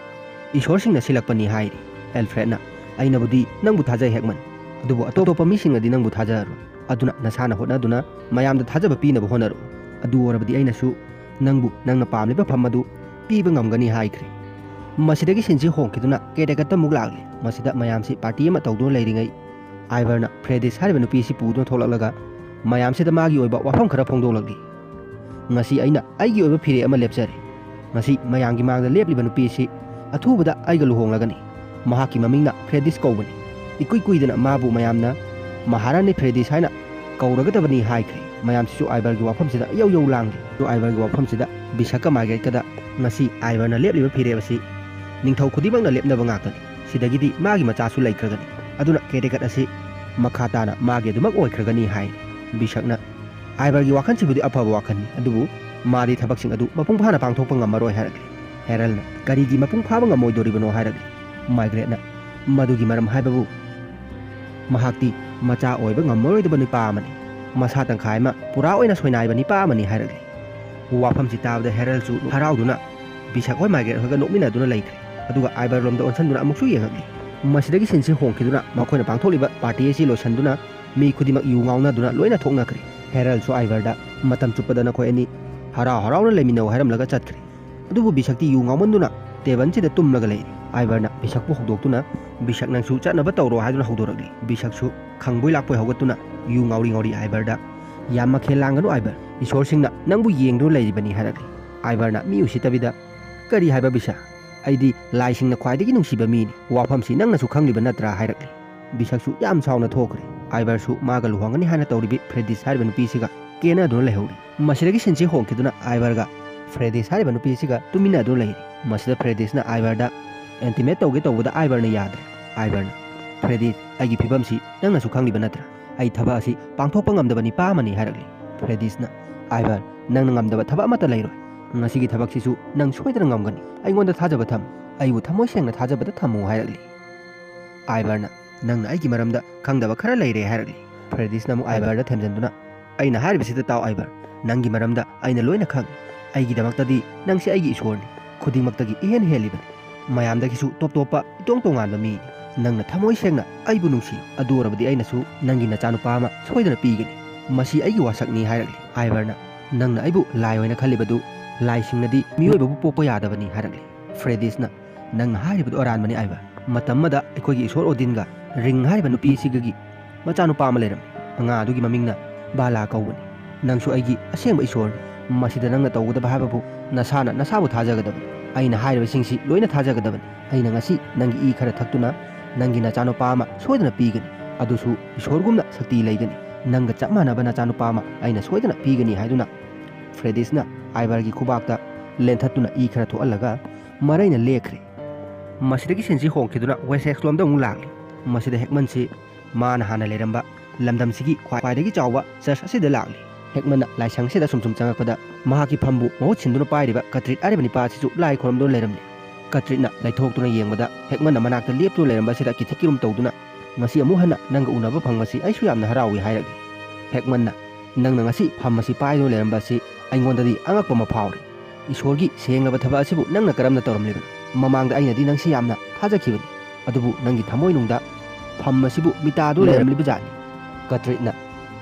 ꯏꯁꯣꯔꯁꯤꯡꯅ ꯁꯤꯜꯂꯛꯄꯅꯤ ꯍꯥꯏꯔꯤ꯫ ꯑꯦꯜꯐ꯭ꯔꯦꯗꯅ, ꯑꯩꯅꯕꯨꯗꯤ ꯅꯪꯕꯨ ꯊꯥꯖꯩ ꯍꯦꯛꯃꯟ, ꯑꯗꯨꯕꯨ ꯑꯇꯣꯞꯄ ꯃꯤꯁꯤꯡꯅꯗꯤ ꯅꯪꯕꯨ ꯊꯥꯖꯔꯔꯣꯏ꯫ ꯑꯗꯨꯅ ꯅꯁꯥꯅ ꯍꯣꯠꯅꯗꯨꯅ ꯃꯌꯥꯝꯗ ꯊꯥꯖꯕ ꯄꯤꯅꯕ ꯍꯣꯠꯅꯔꯛꯎ꯫ ꯑꯗꯨ ꯑꯣꯏꯔꯕꯗꯤ ꯑꯩꯅꯁꯨ ꯅꯪꯕꯨ ꯅꯪꯅ ꯄꯥꯝꯂꯤꯕ ꯐꯝ ꯑꯗꯨ ꯄꯤꯕ ꯉꯝꯒꯅꯤ ꯍꯥꯏꯈ꯭ꯔꯦ꯫ ꯃꯁꯤꯗꯒꯤ ꯁꯤꯟꯁꯤ ꯍꯣꯡꯈꯤꯗꯨꯅ ꯀꯦꯇꯦꯀꯠꯇ ꯑꯃꯨꯛ ꯂꯥꯛꯂꯤ꯫ ꯃꯁꯤꯗ ꯃꯌꯥꯝꯁꯤ ꯄꯥꯔꯇꯤ ꯑꯃ ꯇꯧꯗꯨꯅ ꯂꯩꯔꯤꯉꯩ, ꯑꯥꯏꯚꯔꯅ ꯐ꯭ꯔꯦꯗꯤꯁ ꯍꯥꯏꯔꯤꯕ ꯅꯨꯄꯤ ꯑꯁꯤ ꯄꯨꯗꯨꯅ ꯊꯣꯛꯂꯛꯂꯒ ꯃꯌꯥꯝꯁꯤꯗ ꯃꯥꯒꯤ ꯑꯣꯏꯕ ꯋꯥꯐꯝ ꯈꯔ ꯐꯣꯡꯗꯣꯛꯂꯛꯂꯤ꯫ ꯉꯁꯤ ꯑꯩꯅ ꯑꯩꯒꯤ ꯑꯣꯏꯕ ꯐꯤꯔꯦꯞ ꯑꯃ ꯂꯦꯞꯆꯔꯦ꯫ ꯉꯁꯤ ꯃꯌꯥꯝꯒꯤ ꯃꯥꯡꯗ ꯂꯦꯞꯂꯤꯕ ꯅꯨꯄꯤ ꯑꯁꯤ ꯑꯊꯨꯕꯗ ꯑꯩꯒ ꯂꯨꯍꯣꯡꯂꯒꯅꯤ꯫ ꯃꯍꯥꯛꯀꯤ ꯃꯃꯤꯡꯅ ꯐ꯭ꯔꯦꯗꯤꯁ ꯀꯧꯕꯅꯤ꯫ ꯏꯀꯨꯏ ꯀꯨꯏꯗꯅ ꯃꯥꯕꯨ ꯃꯌꯥꯝꯅ ꯃꯍꯥꯔꯥꯅꯤ ꯐ꯭ꯔꯦꯗꯤꯁ ꯍꯥꯏꯅ ꯀꯧꯔꯒꯗꯕꯅꯤ ꯍꯥꯏꯈ꯭ꯔꯦ꯫ ꯃꯌꯥꯝꯁꯤꯁꯨ ꯑꯥꯏꯚꯔꯒꯤ ꯋꯥꯐꯝꯁꯤꯗ ꯌꯧ ꯌꯧ ꯂꯥꯡꯂꯤ꯫ ꯑꯥꯏꯚꯔꯒꯤ ꯋꯥꯐꯝꯁꯤꯗ ꯕꯤꯁꯛꯀ ꯃꯥꯔꯒꯦꯠꯀꯗ, ꯉꯁꯤ ꯑꯥꯏꯚꯔꯅ ꯂꯦꯞꯂꯤꯕ ꯐꯤꯔꯦꯞ ꯑꯁꯤ ꯅꯤꯡꯊꯧ ꯈꯨꯗꯤꯡꯃꯛꯅ ꯂꯦꯞꯅꯕ ꯉꯥꯛꯇꯅꯤ꯫ ꯁꯤꯗꯒꯤꯗꯤ ꯃꯥꯒꯤ ꯃꯆꯥꯁꯨ ꯂꯩꯈ꯭ꯔꯒꯅꯤ꯫ ꯑꯗꯨꯅ ꯀꯦꯇꯦꯀꯠ ꯑꯁꯤ ꯃꯈꯥ ꯇꯥꯅ ꯃꯥꯒꯤ ꯑꯗꯨꯃꯛ ꯑꯣꯏꯈ꯭ꯔꯒꯅꯤ ꯍꯥꯏ꯫ ꯕꯤꯁꯛꯅ, ꯑꯥꯏꯚꯔꯒꯤ ꯋꯥꯈꯜꯁꯤꯕꯨꯗꯤ ꯑꯐꯕ ꯋꯥꯈꯜꯅꯤ, ꯑꯗꯨꯕꯨ ꯃꯥꯗꯤ ꯊꯕꯛꯁꯤꯡ ꯑꯗꯨ ꯃꯄꯨꯡ ꯐꯥꯅ ꯄꯥꯡꯊꯣꯛꯄ ꯉꯝꯃꯔꯣꯏ ꯍꯥꯏꯔꯛꯂꯤ꯫ ꯍꯦꯔꯜꯅ, ꯀꯔꯤꯒꯤ ꯃꯄꯨꯡ ꯐꯥꯕ ꯉꯝꯃꯣꯏꯗꯣꯔꯤꯕꯅꯣ ꯍꯥꯏꯔꯛꯂꯤ꯫ ꯃꯥꯔꯒ꯭ꯔꯦꯠꯅ, ꯃꯗꯨꯒꯤ ꯃꯔꯝ ꯍꯥꯏꯕꯕꯨ, ꯃꯍꯥꯛꯇꯤ ꯃꯆꯥ ꯑꯣꯏꯕ ꯉꯝꯃꯔꯣꯏꯗꯕ ꯅꯨꯄꯥ ꯑꯃꯅꯤ꯫ ꯃꯁꯥ ꯇꯪꯈꯥꯏ ꯑꯃ ꯄꯨꯔꯥ ꯑꯣꯏꯅ ꯁꯣꯏꯅꯥꯏꯕ ꯅꯨꯄꯥ ꯑꯃꯅꯤ ꯍꯥꯏꯔꯛꯂꯤ꯫ ꯋꯥꯐꯝꯁꯤ ꯇꯥꯕꯗ ꯍꯦꯔꯜꯁꯨ ꯍꯔꯥꯎꯗꯨꯅ ꯕꯤꯁꯛ ꯍꯣꯏ ꯃꯥꯔꯒ꯭ꯔꯦꯠ ꯍꯣꯏꯒ ꯅꯣꯛꯃꯤꯟꯅꯗꯨꯅ ꯂꯩꯈ꯭ꯔꯦ꯫ ꯑꯗꯨꯒ ꯑꯥꯏꯚꯔ ꯂꯣꯝꯗ ꯑꯣꯟꯁꯤꯟꯗꯨꯅ ꯑꯃꯨꯛꯁꯨ ꯌꯦꯡꯉꯛꯂꯤ꯫ ꯃꯁꯤꯗꯒꯤ ꯁꯤꯟꯁꯤ ꯍꯣꯡꯈꯤꯗꯨꯅ ꯃꯈꯣꯏꯅ ꯄꯥꯡꯊꯣꯛꯂꯤꯕ ꯄꯥꯔꯇꯤ ꯑꯁꯤ ꯂꯣꯏꯁꯤꯟꯗꯨꯅ ꯃꯤ ꯈꯨꯗꯤꯡꯃꯛ ꯌꯨ ꯉꯥꯎꯅꯗꯨꯅ ꯂꯣꯏꯅ ꯊꯣꯛꯅꯈ꯭ꯔꯦ꯫ ꯍꯦꯔꯜꯁꯨ ꯑꯥꯏꯚꯔꯗ, ꯃꯇꯝ ꯆꯨꯞꯄꯗ ꯅꯈꯣꯏ ꯑꯅꯤ ꯍꯔꯥꯎ ꯍꯔꯥꯎꯅ ꯂꯩꯃꯤꯟꯅꯧ ꯍꯥꯏꯔꯝꯂꯒ ꯆꯠꯈ꯭ꯔꯦ꯫ ꯑꯗꯨꯕꯨ ꯕꯤꯁꯛꯇꯤ ꯌꯨ ꯉꯥꯎꯃꯟꯗꯨꯅ ꯇꯦꯕꯜꯁꯤꯗ ꯇꯨꯝꯂꯒ ꯂꯩꯔꯤ꯫ ꯑꯥꯏꯚꯔꯅ ꯕꯤꯁꯛꯄꯨ ꯍꯧꯗꯣꯛꯇꯨꯅ, ꯕꯤꯁꯛ, ꯅꯪꯁꯨ ꯆꯠꯅꯕ ꯇꯧꯔꯣ ꯍꯥꯏꯗꯨꯅ ꯍꯧꯗꯣꯔꯛꯂꯤ꯫ ꯕꯤꯁꯛꯁꯨ ꯈꯪꯕꯣꯏ ꯂꯥꯛꯄꯣꯏ ꯍꯧꯒꯠꯇꯨꯅ ꯌꯨ ꯉꯥꯎꯔꯤ ꯉꯥꯎꯔꯤ ꯑꯥꯏꯚꯔꯗ, ꯌꯥꯝ ꯃꯈꯦꯜ ꯂꯥꯡꯒꯅꯨ ꯑꯥꯏꯚꯔ, ꯏꯁꯣꯔꯁꯤꯡꯅ ꯅꯪꯕꯨ ꯌꯦꯡꯗꯨꯅ ꯂꯩꯔꯤꯕꯅꯤ ꯍꯥꯏꯔꯛꯂꯤ꯫ ꯑꯥꯏꯚꯔꯅ ꯃꯤ ꯎꯁꯤꯠꯇꯕꯤꯗ, ꯀꯔꯤ ꯍꯥꯏꯕ ꯕꯤꯁꯛ? ꯑꯩꯗꯤ ꯂꯥꯏꯁꯤꯡꯅ ꯈ꯭ꯋꯥꯏꯗꯒꯤ ꯅꯨꯡꯁꯤꯕ ꯃꯤꯅꯤ꯫ ꯋꯥꯐꯝꯁꯤ ꯅꯪꯅꯁꯨ ꯈꯪꯂꯤꯕ ꯅꯠꯇ꯭ꯔꯥ ꯍꯥꯏꯔꯛꯂꯤ꯫ ꯕꯤꯁꯛꯁꯨ ꯌꯥꯝ ꯁꯥꯎꯅ ꯊꯣꯛꯈ꯭ꯔꯦ꯫ ꯑꯥꯏꯚꯔꯁꯨ ꯃꯥꯒ ꯂꯨꯍꯣꯡꯒꯅꯤ ꯍꯥꯏꯅ ꯇꯧꯔꯤꯕꯤ ꯐ꯭ꯔꯦꯗꯤꯁ ꯍꯥꯏꯔꯤꯕ ꯅꯨꯄꯤꯁꯤꯒ ꯀꯦꯅꯗꯨꯅ ꯂꯩꯍꯧꯔꯤ꯫ ꯃꯁꯤꯗꯒꯤ ꯁꯤꯟꯁꯤ ꯍꯣꯡꯈꯤꯗꯨꯅ ꯑꯥꯏꯚꯔꯒ ꯐ꯭ꯔꯦꯗꯤꯁ ꯍꯥꯏꯔꯤꯕ ꯅꯨꯄꯤ ꯑꯁꯤꯒ ꯇꯨꯃꯤꯟꯅꯗꯨꯅ ꯂꯩꯔꯤ꯫ ꯃꯁꯤꯗ ꯐ꯭ꯔꯦꯗꯤꯁꯅ ꯑꯥꯏꯚꯔꯗ intimate ꯇꯧꯒꯦ ꯇꯧꯕꯗ ꯑꯥꯏꯚꯔꯅ ꯌꯥꯗ꯭ꯔꯦ꯫ ꯑꯥꯏꯚꯔꯅ, "ꯐ꯭ꯔꯦꯗꯤꯁ, ꯑꯩꯒꯤ ꯐꯤꯕꯝꯁꯤ ꯅꯪꯅꯁꯨ ꯈꯪꯂꯤꯕ ꯅꯠꯇ꯭ꯔꯥ? ꯑꯩ ꯊꯕꯛ ꯑꯁꯤ ꯄꯥꯡꯊꯣꯛꯄ ꯉꯝꯗꯕ ꯅꯤꯄꯥ ꯑꯃꯅꯤ" ꯍꯥꯏꯔꯛꯂꯤ꯫ ꯐ꯭ꯔꯦꯗꯤꯁꯅ, "ꯑꯥꯏꯚꯔ, ꯅꯪꯅ ꯉꯝꯗꯕ ꯊꯕꯛ ꯑꯃꯠꯇ ꯂꯩꯔꯣꯏ꯫ ꯉꯁꯤꯒꯤ ꯊꯕꯛꯁꯤꯁꯨ ꯅꯪ ꯁꯣꯏꯗꯅ ꯉꯝꯒꯅꯤ꯫ ꯑꯩꯉꯣꯟꯗ ꯊꯥꯖꯕ ꯊꯝ꯫ ꯑꯩꯕꯨ ꯊꯃꯣꯏ ꯁꯦꯡꯅ ꯊꯥꯖꯕꯗ ꯊꯝꯃꯨ" ꯍꯥꯏꯔꯛꯂꯤ꯫ ꯑꯥꯏꯚꯔꯅ, "ꯅꯪꯅ ꯑꯩꯒꯤ ꯃꯔꯝꯗ ꯈꯪꯗꯕ ꯈꯔ ꯂꯩꯔꯦ" ꯍꯥꯏꯔꯛꯂꯤ꯫ ꯐ꯭ꯔꯦꯗꯤꯁꯅ ꯑꯃꯨꯛ ꯑꯥꯏꯚꯔꯗ ꯊꯦꯝꯖꯤꯟꯗꯨꯅ, "ꯑꯩꯅ ꯍꯥꯏꯔꯤꯕꯁꯤꯗ ꯇꯥꯎ ꯑꯥꯏꯚꯔ, ꯅꯪꯒꯤ ꯃꯔꯝꯗ ꯑꯩꯅ ꯂꯣꯏꯅ ꯈꯪꯏ꯫ ꯑꯩꯒꯤꯗꯃꯛꯇꯗꯤ ꯅꯪꯁꯤ ꯑꯩꯒꯤ ꯏꯁꯣꯔꯅꯤ, ꯈꯨꯗꯤꯡꯃꯛꯇꯒꯤ ꯏꯍꯦꯟ ꯍꯦꯜꯂꯤꯕꯅꯤ, ꯃꯌꯥꯝꯗꯒꯤꯁꯨ ꯇꯣꯞ ꯇꯣꯞꯄ ꯏꯇꯣꯡ ꯇꯣꯉꯥꯟꯕ ꯃꯤꯅꯤ꯫ ꯅꯪꯅ ꯊꯃꯣꯏ ꯁꯦꯡꯅ ꯑꯩꯕꯨ ꯅꯨꯡꯁꯤ, ꯑꯗꯨ ꯑꯣꯏꯔꯕꯗꯤ ꯑꯩꯅꯁꯨ ꯅꯪꯒꯤ ꯅꯆꯥꯅꯨꯄꯥ ꯑꯃ ꯁꯣꯏꯗꯅ ꯄꯤꯒꯅꯤ꯫ ꯃꯁꯤ ꯑꯩꯒꯤ ꯋꯥꯁꯛꯅꯤ" ꯍꯥꯏꯔꯛꯂꯤ꯫ ꯑꯥꯏꯚꯔꯅ, "ꯅꯪꯅ ꯑꯩꯕꯨ ꯂꯥꯏ ꯑꯣꯏꯅ ꯈꯜꯂꯤꯕꯗꯨ ꯂꯥꯏꯁꯤꯡꯅꯗꯤ ꯃꯤꯑꯣꯏꯕꯕꯨ ꯄꯣꯛꯄ ꯌꯥꯗꯕꯅꯤ" ꯍꯥꯏꯔꯛꯂꯤ꯫ ꯐ꯭ꯔꯦꯗꯤꯁꯅ, "ꯅꯪꯅ ꯍꯥꯏꯔꯤꯕꯗꯨ ꯑꯔꯥꯟꯕꯅꯤ ꯑꯥꯏꯚꯔ꯫ ꯃꯇꯝ ꯑꯃꯗ ꯑꯩꯈꯣꯏꯒꯤ ꯏꯁꯣꯔ ꯑꯣꯗꯤꯟꯒ ꯔꯤꯡ ꯍꯥꯏꯔꯤꯕ ꯅꯨꯄꯤ ꯑꯁꯤꯒꯒꯤ ꯃꯆꯥꯅꯨꯄꯥ ꯑꯃ ꯂꯩꯔꯝꯃꯤ꯫ ꯑꯉꯥꯡ ꯑꯗꯨꯒꯤ ꯃꯃꯤꯡꯅ ꯕꯥꯂꯥ ꯀꯧꯕꯅꯤ꯫ ꯅꯪꯁꯨ ꯑꯩꯒꯤ ꯑꯁꯦꯡꯕ ꯏꯁꯣꯔꯅꯤ꯫ ꯃꯁꯤꯗ ꯅꯪꯅ ꯇꯧꯒꯗꯕ ꯍꯥꯏꯕꯕꯨ ꯅꯁꯥꯅ ꯅꯁꯥꯕꯨ ꯊꯥꯖꯒꯗꯕꯅꯤ꯫ ꯑꯩꯅ ꯍꯥꯏꯔꯤꯕꯁꯤꯡꯁꯤ ꯂꯣꯏꯅ ꯊꯥꯖꯒꯗꯕꯅꯤ꯫ ꯑꯩꯅ ꯉꯁꯤ ꯅꯪꯒꯤ ꯏ ꯈꯔ ꯊꯛꯇꯨꯅ ꯅꯪꯒꯤ ꯅꯆꯥꯅꯨꯄꯥ ꯑꯃ ꯁꯣꯏꯗꯅ ꯄꯤꯒꯅꯤ꯫ ꯑꯗꯨꯁꯨ ꯏꯁꯣꯔꯒꯨꯝꯅ ꯁꯛꯇꯤ ꯂꯩꯒꯅꯤ꯫ ꯅꯪꯒ ꯆꯞ ꯃꯥꯟꯅꯕ ꯅꯆꯥꯅꯨꯄꯥ ꯑꯃ ꯑꯩꯅ ꯁꯣꯏꯗꯅ ꯄꯤꯒꯅꯤ" ꯍꯥꯏꯗꯨꯅ ꯐ꯭ꯔꯦꯗꯤꯁꯅ ꯑꯥꯏꯚꯔꯒꯤ ꯈꯨꯕꯥꯛꯇ ꯂꯦꯟꯊꯠꯇꯨꯅ ꯏ ꯈꯔ ꯊꯣꯛꯍꯜꯂꯒ ꯃꯔꯩꯅ ꯂꯦꯛꯈ꯭ꯔꯦ꯫ ꯃꯁꯤꯗꯒꯤ ꯁꯤꯟꯁꯤ ꯍꯣꯡꯈꯤꯗꯨꯅ ꯋꯦꯁꯦꯛꯁꯂꯣꯝꯗ ꯑꯃꯨꯛ ꯂꯥꯛꯂꯤ꯫ ꯃꯁꯤꯗ ꯍꯦꯛꯃꯟꯁꯤ ꯃꯥꯅ ꯍꯥꯟꯅ ꯂꯩꯔꯝꯕ ꯂꯝꯗꯝꯁꯤꯒꯤ ꯈ꯭ꯋꯥꯏꯗꯒꯤ ꯆꯥꯎꯕ ꯆꯔꯆ ꯑꯁꯤꯗ ꯂꯥꯛꯂꯤ꯫ ꯍꯦꯛꯃꯟꯅ ꯂꯥꯏꯁꯪ ꯑꯁꯤꯗ ꯁꯨꯝ ꯁꯨꯝ ꯆꯪꯉꯛꯄꯗ ꯃꯍꯥꯛꯀꯤ ꯐꯝꯕꯨ ꯃꯍꯨꯠ ꯁꯤꯟꯗꯨꯅ ꯄꯥꯏꯔꯤꯕ ꯀꯇ꯭ꯔꯤꯠ ꯍꯥꯏꯔꯤꯕ ꯅꯤꯄꯥ ꯑꯁꯤꯁꯨ ꯂꯥꯏ ꯈꯨꯔꯨꯝꯗꯨꯅ ꯂꯩꯔꯝꯂꯤ꯫ ꯀꯇ꯭ꯔꯤꯠꯅ ꯂꯩꯊꯣꯛꯇꯨꯅ ꯌꯦꯡꯕꯗ ꯍꯦꯛꯃꯟꯅ ꯃꯅꯥꯛꯇ ꯂꯦꯞꯇꯨꯅ ꯂꯩꯔꯝꯕ ꯑꯁꯤꯗ ꯀꯤꯊꯤ ꯀꯤꯔꯨꯝ ꯇꯧꯗꯨꯅ, "ꯉꯁꯤ ꯑꯃꯨꯛ ꯍꯟꯅ ꯅꯪꯒ ꯎꯅꯕ ꯐꯪꯕꯁꯤ ꯑꯩꯁꯨ ꯌꯥꯝꯅ ꯍꯔꯥꯎꯏ" ꯍꯥꯏꯔꯛꯂꯤ꯫ ꯍꯦꯛꯃꯟꯅ, "ꯅꯪꯅ ꯉꯁꯤ ꯐꯝ ꯑꯁꯤ ꯄꯥꯏꯗꯨꯅ ꯂꯩꯔꯝꯕ ꯑꯁꯤ ꯑꯩꯉꯣꯟꯗꯗꯤ ꯑꯉꯛꯄ ꯑꯃ ꯐꯥꯎꯔꯤ꯫ ꯏꯁꯣꯔꯒꯤ ꯁꯦꯡꯂꯕ ꯊꯕꯛ ꯑꯁꯤꯕꯨ ꯅꯪꯅ ꯀꯔꯝꯅ ꯇꯧꯔꯝꯂꯤꯕꯅꯣ? ꯃꯃꯥꯡꯗ ꯑꯩꯅꯗꯤ ꯅꯪꯁꯤ ꯌꯥꯝꯅ ꯊꯥꯖꯈꯤꯕꯅꯤ, ꯑꯗꯨꯕꯨ ꯅꯪꯒꯤ ꯊꯃꯣꯏꯅꯨꯡꯗ ꯐꯝ ꯑꯁꯤꯕꯨ ꯃꯤꯇꯥꯗꯨꯅ ꯂꯩꯔꯝꯂꯤꯕ ꯖꯥꯠꯅꯤ꯫" ꯀꯇ꯭ꯔꯤꯠꯅ,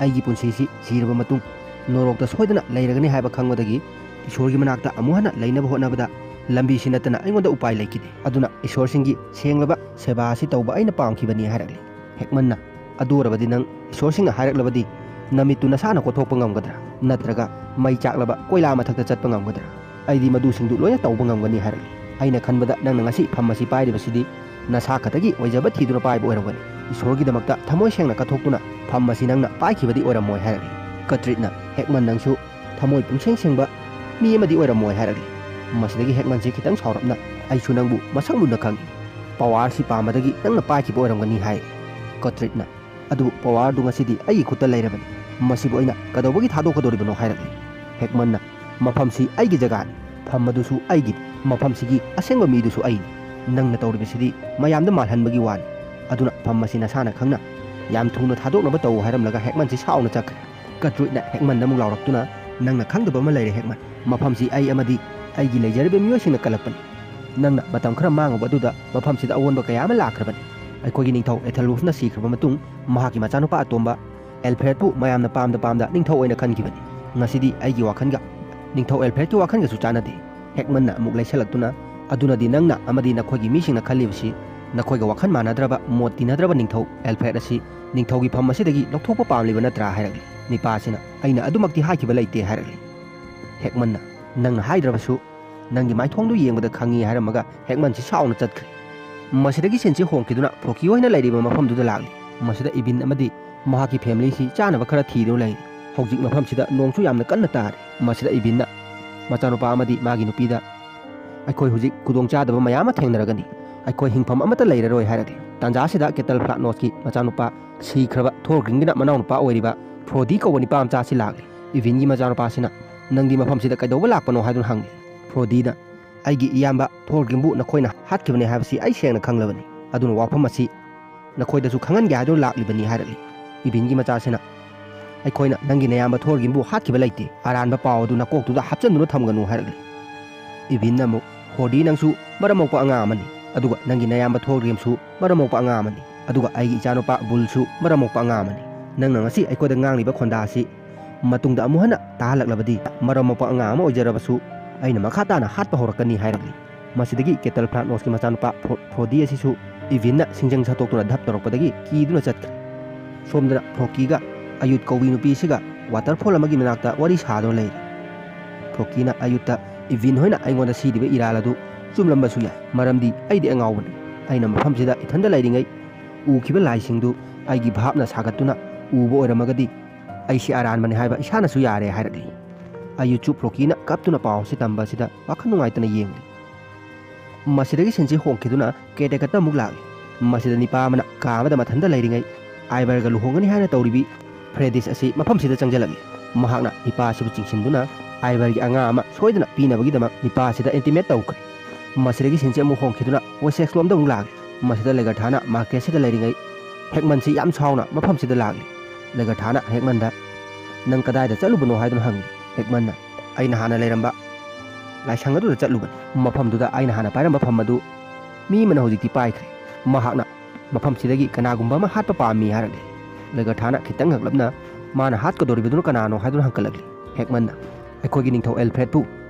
"ꯑꯩꯒꯤ ꯄꯨꯟꯁꯤꯁꯤ ꯁꯤꯔꯕ ꯃꯇꯨꯡ ꯅꯣꯔꯣꯛꯇ ꯁꯣꯏꯗꯅ ꯂꯩꯔꯒꯅꯤ ꯍꯥꯏꯕ ꯈꯪꯕꯗꯒꯤ ꯏꯁꯣꯔꯒꯤ ꯃꯅꯥꯛꯇ ꯑꯃꯨꯛ ꯍꯟꯅ ꯂꯩꯅꯕ ꯍꯣꯠꯅꯕꯗ ꯂꯝꯕꯤꯁꯤ ꯅꯠꯇꯅ ꯑꯩꯉꯣꯟꯗ ꯎꯄꯥꯏ ꯂꯩꯈꯤꯗꯦ꯫ ꯑꯗꯨꯅ ꯏꯁꯣꯔꯁꯤꯡꯒꯤ ꯁꯦꯡꯂꯕ ꯁꯦꯕꯥ ꯑꯁꯤ ꯇꯧꯕ ꯑꯩꯅ ꯄꯥꯝꯈꯤꯕꯅꯤ" ꯍꯥꯏꯔꯛꯂꯤ꯫ ꯍꯦꯛꯃꯟꯅ, "ꯑꯗꯨ ꯑꯣꯏꯔꯕꯗꯤ ꯅꯪ ꯏꯁꯣꯔꯁꯤꯡꯅ ꯍꯥꯏꯔꯛꯂꯕꯗꯤ ꯅꯃꯤꯠꯇꯨ ꯅꯁꯥꯅ ꯀꯣꯠꯊꯣꯛꯄ ꯉꯝꯒꯗ꯭ꯔꯥ? ꯅꯠꯇ꯭ꯔꯒ ꯃꯩ ꯆꯥꯛꯂꯕ ꯀꯣꯏꯂꯥ ꯃꯊꯛꯇ ꯆꯠꯄ ꯉꯝꯒꯗ꯭ꯔꯥ? ꯑꯩꯗꯤ ꯃꯗꯨꯁꯤꯡꯗꯨ ꯂꯣꯏꯅ ꯇꯧꯕ ꯉꯝꯒꯅꯤ" ꯍꯥꯏꯔꯛꯂꯤ꯫ "ꯑꯩꯅ ꯈꯟꯕꯗ ꯅꯪꯅ ꯉꯁꯤ ꯐꯝ ꯑꯁꯤ ꯄꯥꯏꯔꯤꯕꯁꯤꯗꯤ ꯅꯁꯥ ꯈꯛꯇꯒꯤ ꯑꯣꯏꯖꯕ ꯊꯤꯗꯨꯅ ꯄꯥꯏꯕ ꯑꯣꯏꯔꯝꯒꯅꯤ꯫ ꯏꯁꯣꯔꯒꯤꯗꯃꯛꯇ ꯊꯃꯣꯏ ꯁꯦꯡꯅ ꯀꯠꯊꯣꯛꯇꯨꯅ ꯐꯝ ꯑꯁꯤ ꯅꯪꯅ ꯄꯥꯏꯈꯤꯕꯗꯤ ꯑꯣꯏꯔꯝꯃꯣꯏ" ꯍꯥꯏꯔꯛꯂꯤ꯫ ꯀꯇ꯭ꯔꯤꯠꯅ, "ꯍꯦꯛꯃꯟ, ꯅꯪꯁꯨ ꯊꯃꯣꯏ ꯄꯨꯡꯁꯦꯡ ꯁꯦꯡꯕ ꯃꯤ ꯑꯃꯗꯤ ꯑꯣꯏꯔꯝꯃꯣꯏ ꯍꯥꯏꯔꯛꯂꯤ꯫ ꯃꯁꯤꯗꯒꯤ ꯍꯦꯛꯃꯟꯁꯤ ꯈꯤꯇꯪ ꯁꯥꯎꯔꯞꯅ, "ꯑꯩꯁꯨ ꯅꯪꯕꯨ ꯃꯁꯛ ꯃꯨꯟꯅ ꯈꯪꯏ꯫ ꯄꯋꯥꯔꯁꯤ ꯄꯥꯝꯕꯗꯒꯤ ꯅꯪꯅ ꯄꯥꯏꯈꯤꯕ ꯑꯣꯏꯔꯝꯒꯅꯤ" ꯍꯥꯏ꯫ ꯀꯇ꯭ꯔꯤꯠꯅ, "ꯑꯗꯨꯕꯨ ꯄꯋꯥꯔꯗꯨ ꯉꯁꯤꯗꯤ ꯑꯩꯒꯤ ꯈꯨꯠꯇ ꯂꯩꯔꯕꯅꯤ꯫ ꯃꯁꯤꯕꯨ ꯑꯩꯅ ꯀꯩꯗꯧꯕꯒꯤ ꯊꯥꯗꯣꯛꯀꯗꯧꯔꯤꯕꯅꯣ?" ꯍꯥꯏꯔꯛꯂꯤ꯫ ꯍꯦꯛꯃꯟꯅ, "ꯃꯐꯝꯁꯤ ꯑꯩꯒꯤ ꯖꯒꯥꯅꯤ꯫ ꯐꯝ ꯑꯗꯨꯁꯨ ꯑꯩꯒꯤꯅꯤ꯫ ꯃꯐꯝꯁꯤꯒꯤ ꯑꯁꯦꯡꯕ ꯃꯤꯗꯨꯁꯨ ꯑꯩꯅꯤ꯫ ꯅꯪꯅ ꯇꯧꯔꯤꯕꯁꯤꯗꯤ ꯃꯌꯥꯝꯗ ꯃꯥꯜꯍꯟꯕꯒꯤ ꯋꯥꯅꯤ꯫ ꯑꯗꯨꯅ ꯐꯝ ꯑꯁꯤ ꯅꯁꯥꯅ ꯈꯪꯅ ꯌꯥꯝ ꯊꯨꯅ ꯊꯥꯗꯣꯛꯅꯕ ꯇꯧ" ꯍꯥꯏꯔꯝꯂꯒ ꯍꯦꯛꯃꯟꯁꯤ ꯁꯥꯎꯅ ꯆꯠꯈ꯭ꯔꯦ꯫ ꯀꯇ꯭ꯔꯤꯠꯅ ꯍꯦꯛꯃꯟꯗ ꯑꯃꯨꯛ ꯂꯥꯎꯔꯛꯇꯨꯅ, "ꯅꯪꯅ ꯈꯪꯗꯕ ꯑꯃ ꯂꯩꯔꯦ ꯍꯦꯛꯃꯟ꯫ ꯃꯐꯝꯁꯤ ꯑꯩ ꯑꯃꯗꯤ ꯑꯩꯒꯤ ꯂꯩꯖꯔꯤꯕ ꯃꯤꯑꯣꯏꯁꯤꯡꯅ ꯀꯜꯂꯛꯄꯅꯤ꯫ ꯅꯪꯅ ꯃꯇꯝ ꯈꯔ ꯃꯥꯡꯉꯨꯕ ꯑꯗꯨꯗ ꯃꯐꯝꯁꯤꯗ ꯑꯑꯣꯟꯕ ꯀꯌꯥ ꯑꯃ ꯂꯥꯛꯈ꯭ꯔꯕꯅꯤ꯫ ꯑꯩꯈꯣꯏꯒꯤ ꯅꯤꯡꯊꯧ ꯑꯦꯊꯦꯂꯨꯁꯅ ꯁꯤꯈ꯭ꯔꯕ ꯃꯇꯨꯡ, ꯃꯍꯥꯛꯀꯤ ꯃꯆꯥꯅꯨꯄꯥ ꯑꯇꯣꯝꯕ ꯑꯦꯜꯐ꯭ꯔꯦꯗꯄꯨ ꯃꯌꯥꯝꯅ ꯄꯥꯝꯗ ꯄꯥꯝꯗ ꯅꯤꯡꯊꯧ ꯑꯣꯏꯅ ꯈꯟꯈꯤꯕꯅꯤ꯫ ꯉꯁꯤꯗꯤ ꯑꯩꯒꯤ ꯋꯥꯈꯜꯒ ꯅꯤꯡꯊꯧ ꯑꯦꯜꯐ꯭ꯔꯦꯗꯀꯤ ꯋꯥꯈꯜꯒꯁꯨ ꯆꯥꯟꯅꯗꯦ꯫" ꯍꯦꯛꯃꯟꯅ ꯑꯃꯨꯛ ꯂꯩꯁꯜꯂꯛꯇꯨꯅ, "ꯑꯗꯨꯅꯗꯤ ꯅꯪꯅ ꯑꯃꯗꯤ ꯅꯈꯣꯏꯒꯤ ꯃꯤꯁꯤꯡꯅ ꯈꯜꯂꯤꯕꯁꯤ ꯅꯈꯣꯏꯒ ꯋꯥꯈꯜ ꯃꯥꯟꯅꯗ꯭ꯔꯕ, ꯃꯣꯠ ꯇꯤꯟꯅꯗ꯭ꯔꯕ ꯅꯤꯡꯊꯧ ꯑꯦꯜꯐ꯭ꯔꯦꯗ ꯑꯁꯤ ꯅꯤꯡꯊꯧꯒꯤ ꯐꯝ ꯑꯁꯤꯗꯒꯤ ꯂꯧꯊꯣꯛꯄ ꯄꯥꯝꯂꯤꯕ ꯅꯠꯇ꯭ꯔꯥ?" ꯍꯥꯏꯔꯛꯂꯤ꯫ ꯅꯤꯄꯥꯁꯤꯅ, "ꯑꯩꯅ ꯑꯗꯨꯃꯛꯇꯤ ꯍꯥꯏꯈꯤꯕ ꯂꯩꯇꯦ" ꯍꯥꯏꯔꯛꯂꯤ꯫ ꯍꯦꯛꯃꯟꯅ, "ꯅꯪꯅ ꯍꯥꯏꯗ꯭ꯔꯕꯁꯨ ꯅꯪꯒꯤ ꯃꯥꯏꯊꯣꯡꯗꯨ ꯌꯦꯡꯕꯗ ꯈꯪꯉꯤ" ꯍꯥꯏꯔꯝꯃꯒ ꯍꯦꯛꯃꯟꯁꯤ ꯁꯥꯎꯅ ꯆꯠꯈ꯭ꯔꯦ꯫ ꯃꯁꯤꯗꯒꯤ ꯁꯤꯟꯁꯤ ꯍꯣꯡꯈꯤꯗꯨꯅ ꯐ꯭ꯔꯣꯀꯤ ꯍꯣꯏꯅ ꯂꯩꯔꯤꯕ ꯃꯐꯝꯗꯨꯗ ꯂꯥꯛꯂꯤ꯫ ꯃꯁꯤꯗ ꯏꯕꯤꯟ ꯑꯃꯗꯤ ꯃꯍꯥꯛꯀꯤ ꯐꯦꯃꯤꯂꯤꯁꯤ ꯆꯥꯅꯕ ꯈꯔ ꯊꯤꯗꯨꯅ ꯂꯩꯔꯤ꯫ ꯍꯧꯖꯤꯛ ꯃꯐꯝꯁꯤꯗ ꯅꯣꯡꯁꯨ ꯌꯥꯝꯅ ꯀꯟꯅ ꯇꯥꯔꯤ꯫ ꯃꯁꯤꯗ ꯏꯕꯤꯟꯅ ꯃꯆꯥꯅꯨꯄꯥ ꯑꯃꯗꯤ ꯃꯥꯒꯤ ꯅꯨꯄꯤꯗ, "ꯑꯩꯈꯣꯏ ꯍꯧꯖꯤꯛ ꯈꯨꯗꯣꯡꯆꯥꯗꯕ ꯃꯌꯥꯝ ꯑꯃ ꯊꯦꯡꯅꯔꯒꯅꯤ꯫ ꯑꯩꯈꯣꯏ ꯍꯤꯡꯐꯝ ꯑꯃꯠꯇ ꯂꯩꯔꯔꯣꯏ" ꯍꯥꯏꯔꯛꯂꯤ꯫ ꯇꯥꯟꯖꯥꯁꯤꯗ ꯀꯦꯇꯜ ꯐ꯭ꯂꯥꯠꯅꯣꯁꯀꯤ ꯃꯆꯥꯅꯨꯄꯥ, ꯁꯤꯈ꯭ꯔꯕ ꯊꯣꯔꯒ꯭ꯔꯤꯝꯒꯤꯅ ꯃꯅꯥꯎꯅꯨꯄꯥ ꯑꯣꯏꯔꯤꯕ ꯐ꯭ꯔꯣꯗꯤ ꯀꯧꯕ ꯅꯤꯄꯥ ꯃꯆꯥ ꯑꯁꯤ ꯂꯥꯛꯂꯤ꯫ ꯏꯚꯤꯟꯒꯤ ꯃꯆꯥꯅꯨꯄꯥꯁꯤꯅ, "ꯅꯪꯗꯤ ꯃꯐꯝꯁꯤꯗ ꯀꯩꯗꯧꯕ ꯂꯥꯛꯄꯅꯣ?" ꯍꯥꯏꯗꯨꯅ ꯍꯪꯂꯤ꯫ ꯐ꯭ꯔꯣꯗꯤꯅ, "ꯑꯩꯒꯤ ꯏꯌꯥꯝꯕ ꯊꯣꯔꯒ꯭ꯔꯤꯝꯕꯨ ꯅꯈꯣꯏꯅ ꯍꯥꯠꯈꯤꯕꯅꯤ ꯍꯥꯏꯕꯁꯤ ꯑꯩ ꯁꯦꯡꯅ ꯈꯪꯂꯕꯅꯤ꯫ ꯑꯗꯨꯅ ꯋꯥꯐꯝ ꯑꯁꯤ ꯅꯈꯣꯏꯗꯁꯨ ꯈꯪꯍꯟꯒꯦ ꯍꯥꯏꯗꯨꯅ ꯂꯥꯛꯂꯤꯕꯅꯤ" ꯍꯥꯏꯔꯛꯂꯤ꯫ ꯏꯚꯤꯟꯒꯤ ꯃꯆꯥꯁꯤꯅ, "ꯑꯩꯈꯣꯏꯅ ꯅꯪꯒꯤ ꯅꯌꯥꯝꯕ ꯊꯣꯔꯒ꯭ꯔꯤꯝꯕꯨ ꯍꯥꯠꯈꯤꯕ ꯂꯩꯇꯦ꯫ ꯑꯔꯥꯟꯕ ꯄꯥꯎ ꯑꯗꯨ ꯅꯀꯣꯛꯇꯨꯗ ꯍꯥꯞꯆꯤꯟꯗꯨꯅ ꯊꯝꯒꯅꯨ" ꯍꯥꯏꯔꯛꯂꯤ꯫ ꯏꯚꯤꯟꯅ ꯑꯃꯨꯛ, "ꯐ꯭ꯔꯣꯗꯤ, ꯅꯪꯁꯨ ꯃꯔꯝ ꯃꯣꯛꯄ ꯑꯉꯥꯡ ꯑꯃꯅꯤ, ꯑꯗꯨꯒ ꯅꯪꯒꯤ ꯅꯌꯥꯝꯕ ꯊꯣꯔꯒ꯭ꯔꯤꯝꯁꯨ ꯃꯔꯝ ꯃꯣꯛꯄ ꯑꯉꯥꯡ ꯑꯃꯅꯤ, ꯑꯗꯨꯒ ꯑꯩꯒꯤ ꯏꯆꯥꯅꯨꯄꯥ ꯕꯨꯜꯁꯨ ꯃꯔꯝ ꯃꯣꯛꯄ ꯑꯉꯥꯡ ꯑꯃꯅꯤ꯫ ꯅꯪꯅ ꯉꯁꯤ ꯑꯩꯈꯣꯏꯗ ꯉꯥꯡꯂꯤꯕ ꯈꯣꯟꯗꯥ ꯑꯁꯤ ꯃꯇꯨꯡꯗ ꯑꯃꯨꯛ ꯍꯟꯅ ꯇꯥꯍꯜꯂꯛꯂꯕꯗꯤ, ꯃꯔꯝ ꯃꯣꯛꯄ ꯑꯉꯥꯡ ꯑꯃ ꯑꯣꯏꯖꯔꯕꯁꯨ ꯑꯩꯅ ꯃꯈꯥ ꯇꯥꯅ ꯍꯥꯠꯄ ꯍꯧꯔꯛꯀꯅꯤ" ꯍꯥꯏꯔꯛꯂꯤ꯫ ꯃꯁꯤꯗꯒꯤ ꯀꯦꯇꯜ ꯐ꯭ꯂꯥꯠꯅꯣꯁꯀꯤ ꯃꯆꯥꯅꯨꯄꯥ ꯐ꯭ꯔꯣ-, ꯐ꯭ꯔꯣꯗꯤ ꯑꯁꯤꯁꯨ ꯏꯚꯤꯟꯅ ꯁꯤꯡꯖꯪ ꯁꯠꯇꯣꯛꯇꯨꯅ ꯙꯞ ꯇꯧꯔꯛꯄꯗꯒꯤ ꯀꯤꯗꯨꯅ ꯆꯠꯈ꯭ꯔꯦ꯫ ꯁꯣꯝꯗꯅ ꯐ꯭ꯔꯣꯀꯤꯒ ꯑꯌꯨꯠ ꯀꯧꯕꯤ ꯅꯨꯄꯤꯁꯤꯒ ꯋꯥꯇꯔꯐꯣꯜ ꯑꯃꯒꯤ ꯃꯅꯥꯛꯇ ꯋꯥꯔꯤ ꯁꯥꯗꯨꯅ ꯂꯩꯔꯤ꯫ ꯐ꯭ꯔꯣꯀꯤꯅ ꯑꯌꯨꯠꯇ, "ꯏꯚꯤꯟ ꯍꯣꯏꯅ ꯑꯩꯉꯣꯟꯗ ꯁꯤꯔꯤꯕ ꯏꯔꯥꯜ ꯑꯗꯨ ꯆꯨꯝꯂꯝꯕꯁꯨ ꯌꯥꯏ, ꯃꯔꯝꯗꯤ ꯑꯩꯗꯤ ꯑꯉꯥꯎꯕꯅꯤ꯫ ꯑꯩꯅ ꯃꯐꯝꯁꯤꯗ ꯏꯊꯟꯗ ꯂꯩꯔꯤꯉꯩ ꯎꯈꯤꯕ ꯂꯥꯏꯁꯤꯡꯗꯨ ꯑꯩꯒꯤ ꯚꯥꯞꯅ ꯁꯥꯒꯠꯇꯨꯅ ꯎꯕ ꯑꯣꯏꯔꯝꯃꯒꯗꯤ ꯑꯩꯁꯤ ꯑꯔꯥꯟꯕꯅꯤ ꯍꯥꯏꯕ ꯏꯁꯥꯅꯁꯨ ꯌꯥꯔꯦ" ꯍꯥꯏꯔꯛꯂꯤ꯫ ꯑꯌꯨ ꯆꯨꯞ ꯔꯣꯀꯤꯅ ꯀꯞꯇꯨꯅ ꯄꯥꯎ ꯑꯁꯤ ꯇꯝꯕ ꯑꯁꯤꯗ ꯋꯥꯈꯜ ꯅꯨꯡꯉꯥꯏꯇꯅ ꯌꯦꯡꯂꯤ꯫ ꯃꯁꯤꯗꯒꯤ ꯁꯤꯟꯁꯤ ꯍꯣꯡꯈꯤꯗꯨꯅ ꯀꯦꯇꯦꯀꯠꯇ ꯑꯃꯨꯛ ꯂꯥꯛꯂꯤ꯫ ꯃꯁꯤꯗ ꯅꯤꯄꯥ ꯑꯃꯅ ꯀꯥ ꯑꯃꯗ ꯃꯊꯟꯇ ꯂꯩꯔꯤꯉꯩ ꯑꯥꯏꯕꯔꯒ ꯂꯨꯍꯣꯡꯒꯅꯤ ꯍꯥꯏꯅ ꯇꯧꯔꯤꯕꯤ ꯐ꯭ꯔꯦꯗꯤꯁ ꯑꯁꯤ ꯃꯐꯝꯁꯤꯗ ꯆꯪꯁꯤꯜꯂꯛꯂꯤ꯫ ꯃꯍꯥꯛꯅ ꯅꯤꯄꯥ ꯑꯁꯤꯕꯨ ꯆꯤꯡꯁꯤꯟꯗꯨꯅ ꯑꯥꯏꯕꯔꯒꯤ ꯑꯉꯥꯡ ꯑꯃ ꯁꯣꯏꯗꯅ ꯄꯤꯅꯕꯒꯤꯗꯃꯛ ꯅꯤꯄꯥ ꯑꯁꯤꯗ ꯏꯟꯇꯤꯃꯦꯠ ꯇꯧꯈ꯭ꯔꯦ꯫ ꯃꯁꯤꯗꯒꯤ ꯁꯤꯟꯁꯤ ꯑꯃꯨꯛ ꯍꯣꯡꯈꯤꯗꯨꯅ ꯋꯦꯁꯦꯛꯁ ꯂꯣꯝꯗ ꯑꯃꯨꯛ ꯂꯥꯛꯂꯤ꯫ ꯃꯁꯤꯗ ꯂꯦꯒꯔꯊꯥꯅ ꯃꯥꯔꯀꯦꯠꯁꯤꯗ ꯂꯩꯔꯤꯉꯩ ꯍꯦꯛꯃꯟꯁꯤ ꯌꯥꯝ ꯁꯥꯎꯅ ꯃꯐꯝꯁꯤꯗ ꯂꯥꯛꯂꯤ꯫ ꯂꯦꯒꯔꯊꯥꯅ ꯍꯦꯛꯃꯟꯗ "ꯅꯪ ꯀꯗꯥꯏꯗ ꯆꯠꯂꯨꯕꯅꯣ?" ꯍꯥꯏꯗꯨꯅ ꯍꯪꯂꯤ꯫ ꯍꯦꯛꯃꯟꯅ "ꯑꯩꯅ ꯍꯥꯟꯅ ꯂꯩꯔꯝꯕ ꯂꯥꯏꯁꯪ ꯑꯗꯨꯗ ꯆꯠꯂꯨꯕꯅꯤ꯫ ꯃꯐꯝꯗꯨꯗ ꯑꯩꯅ ꯍꯥꯟꯅ ꯄꯥꯏꯔꯝꯕ ꯐꯝ ꯑꯗꯨ ꯃꯤ ꯑꯃꯅ ꯍꯧꯖꯤꯛꯇꯤ ꯄꯥꯏꯈ꯭ꯔꯦ꯫ ꯃꯍꯥꯛꯅ ꯃꯐꯝꯁꯤꯗꯒꯤ ꯀꯅꯥꯒꯨꯝꯕ ꯑꯃ ꯍꯥꯠꯄ ꯄꯥꯝꯃꯤ" ꯍꯥꯏꯔꯛꯂꯤ꯫ ꯂꯦꯒꯔꯊꯥꯅ ꯈꯤꯇꯪ ꯉꯛꯂꯞꯅ "ꯃꯥꯅ ꯍꯥꯠꯀꯗꯧꯔꯤꯕꯗꯨꯅ ꯀꯅꯥꯅꯣ?" ꯍꯥꯏꯗꯨꯅ ꯍꯪꯀꯠꯂꯛꯂꯤ꯫ ꯍꯦꯛꯃꯟꯅ "ꯑꯩꯈꯣꯏꯒꯤ ꯅꯤꯡꯊꯧ ꯑꯦꯜꯐ꯭ꯔꯦꯗꯄꯨ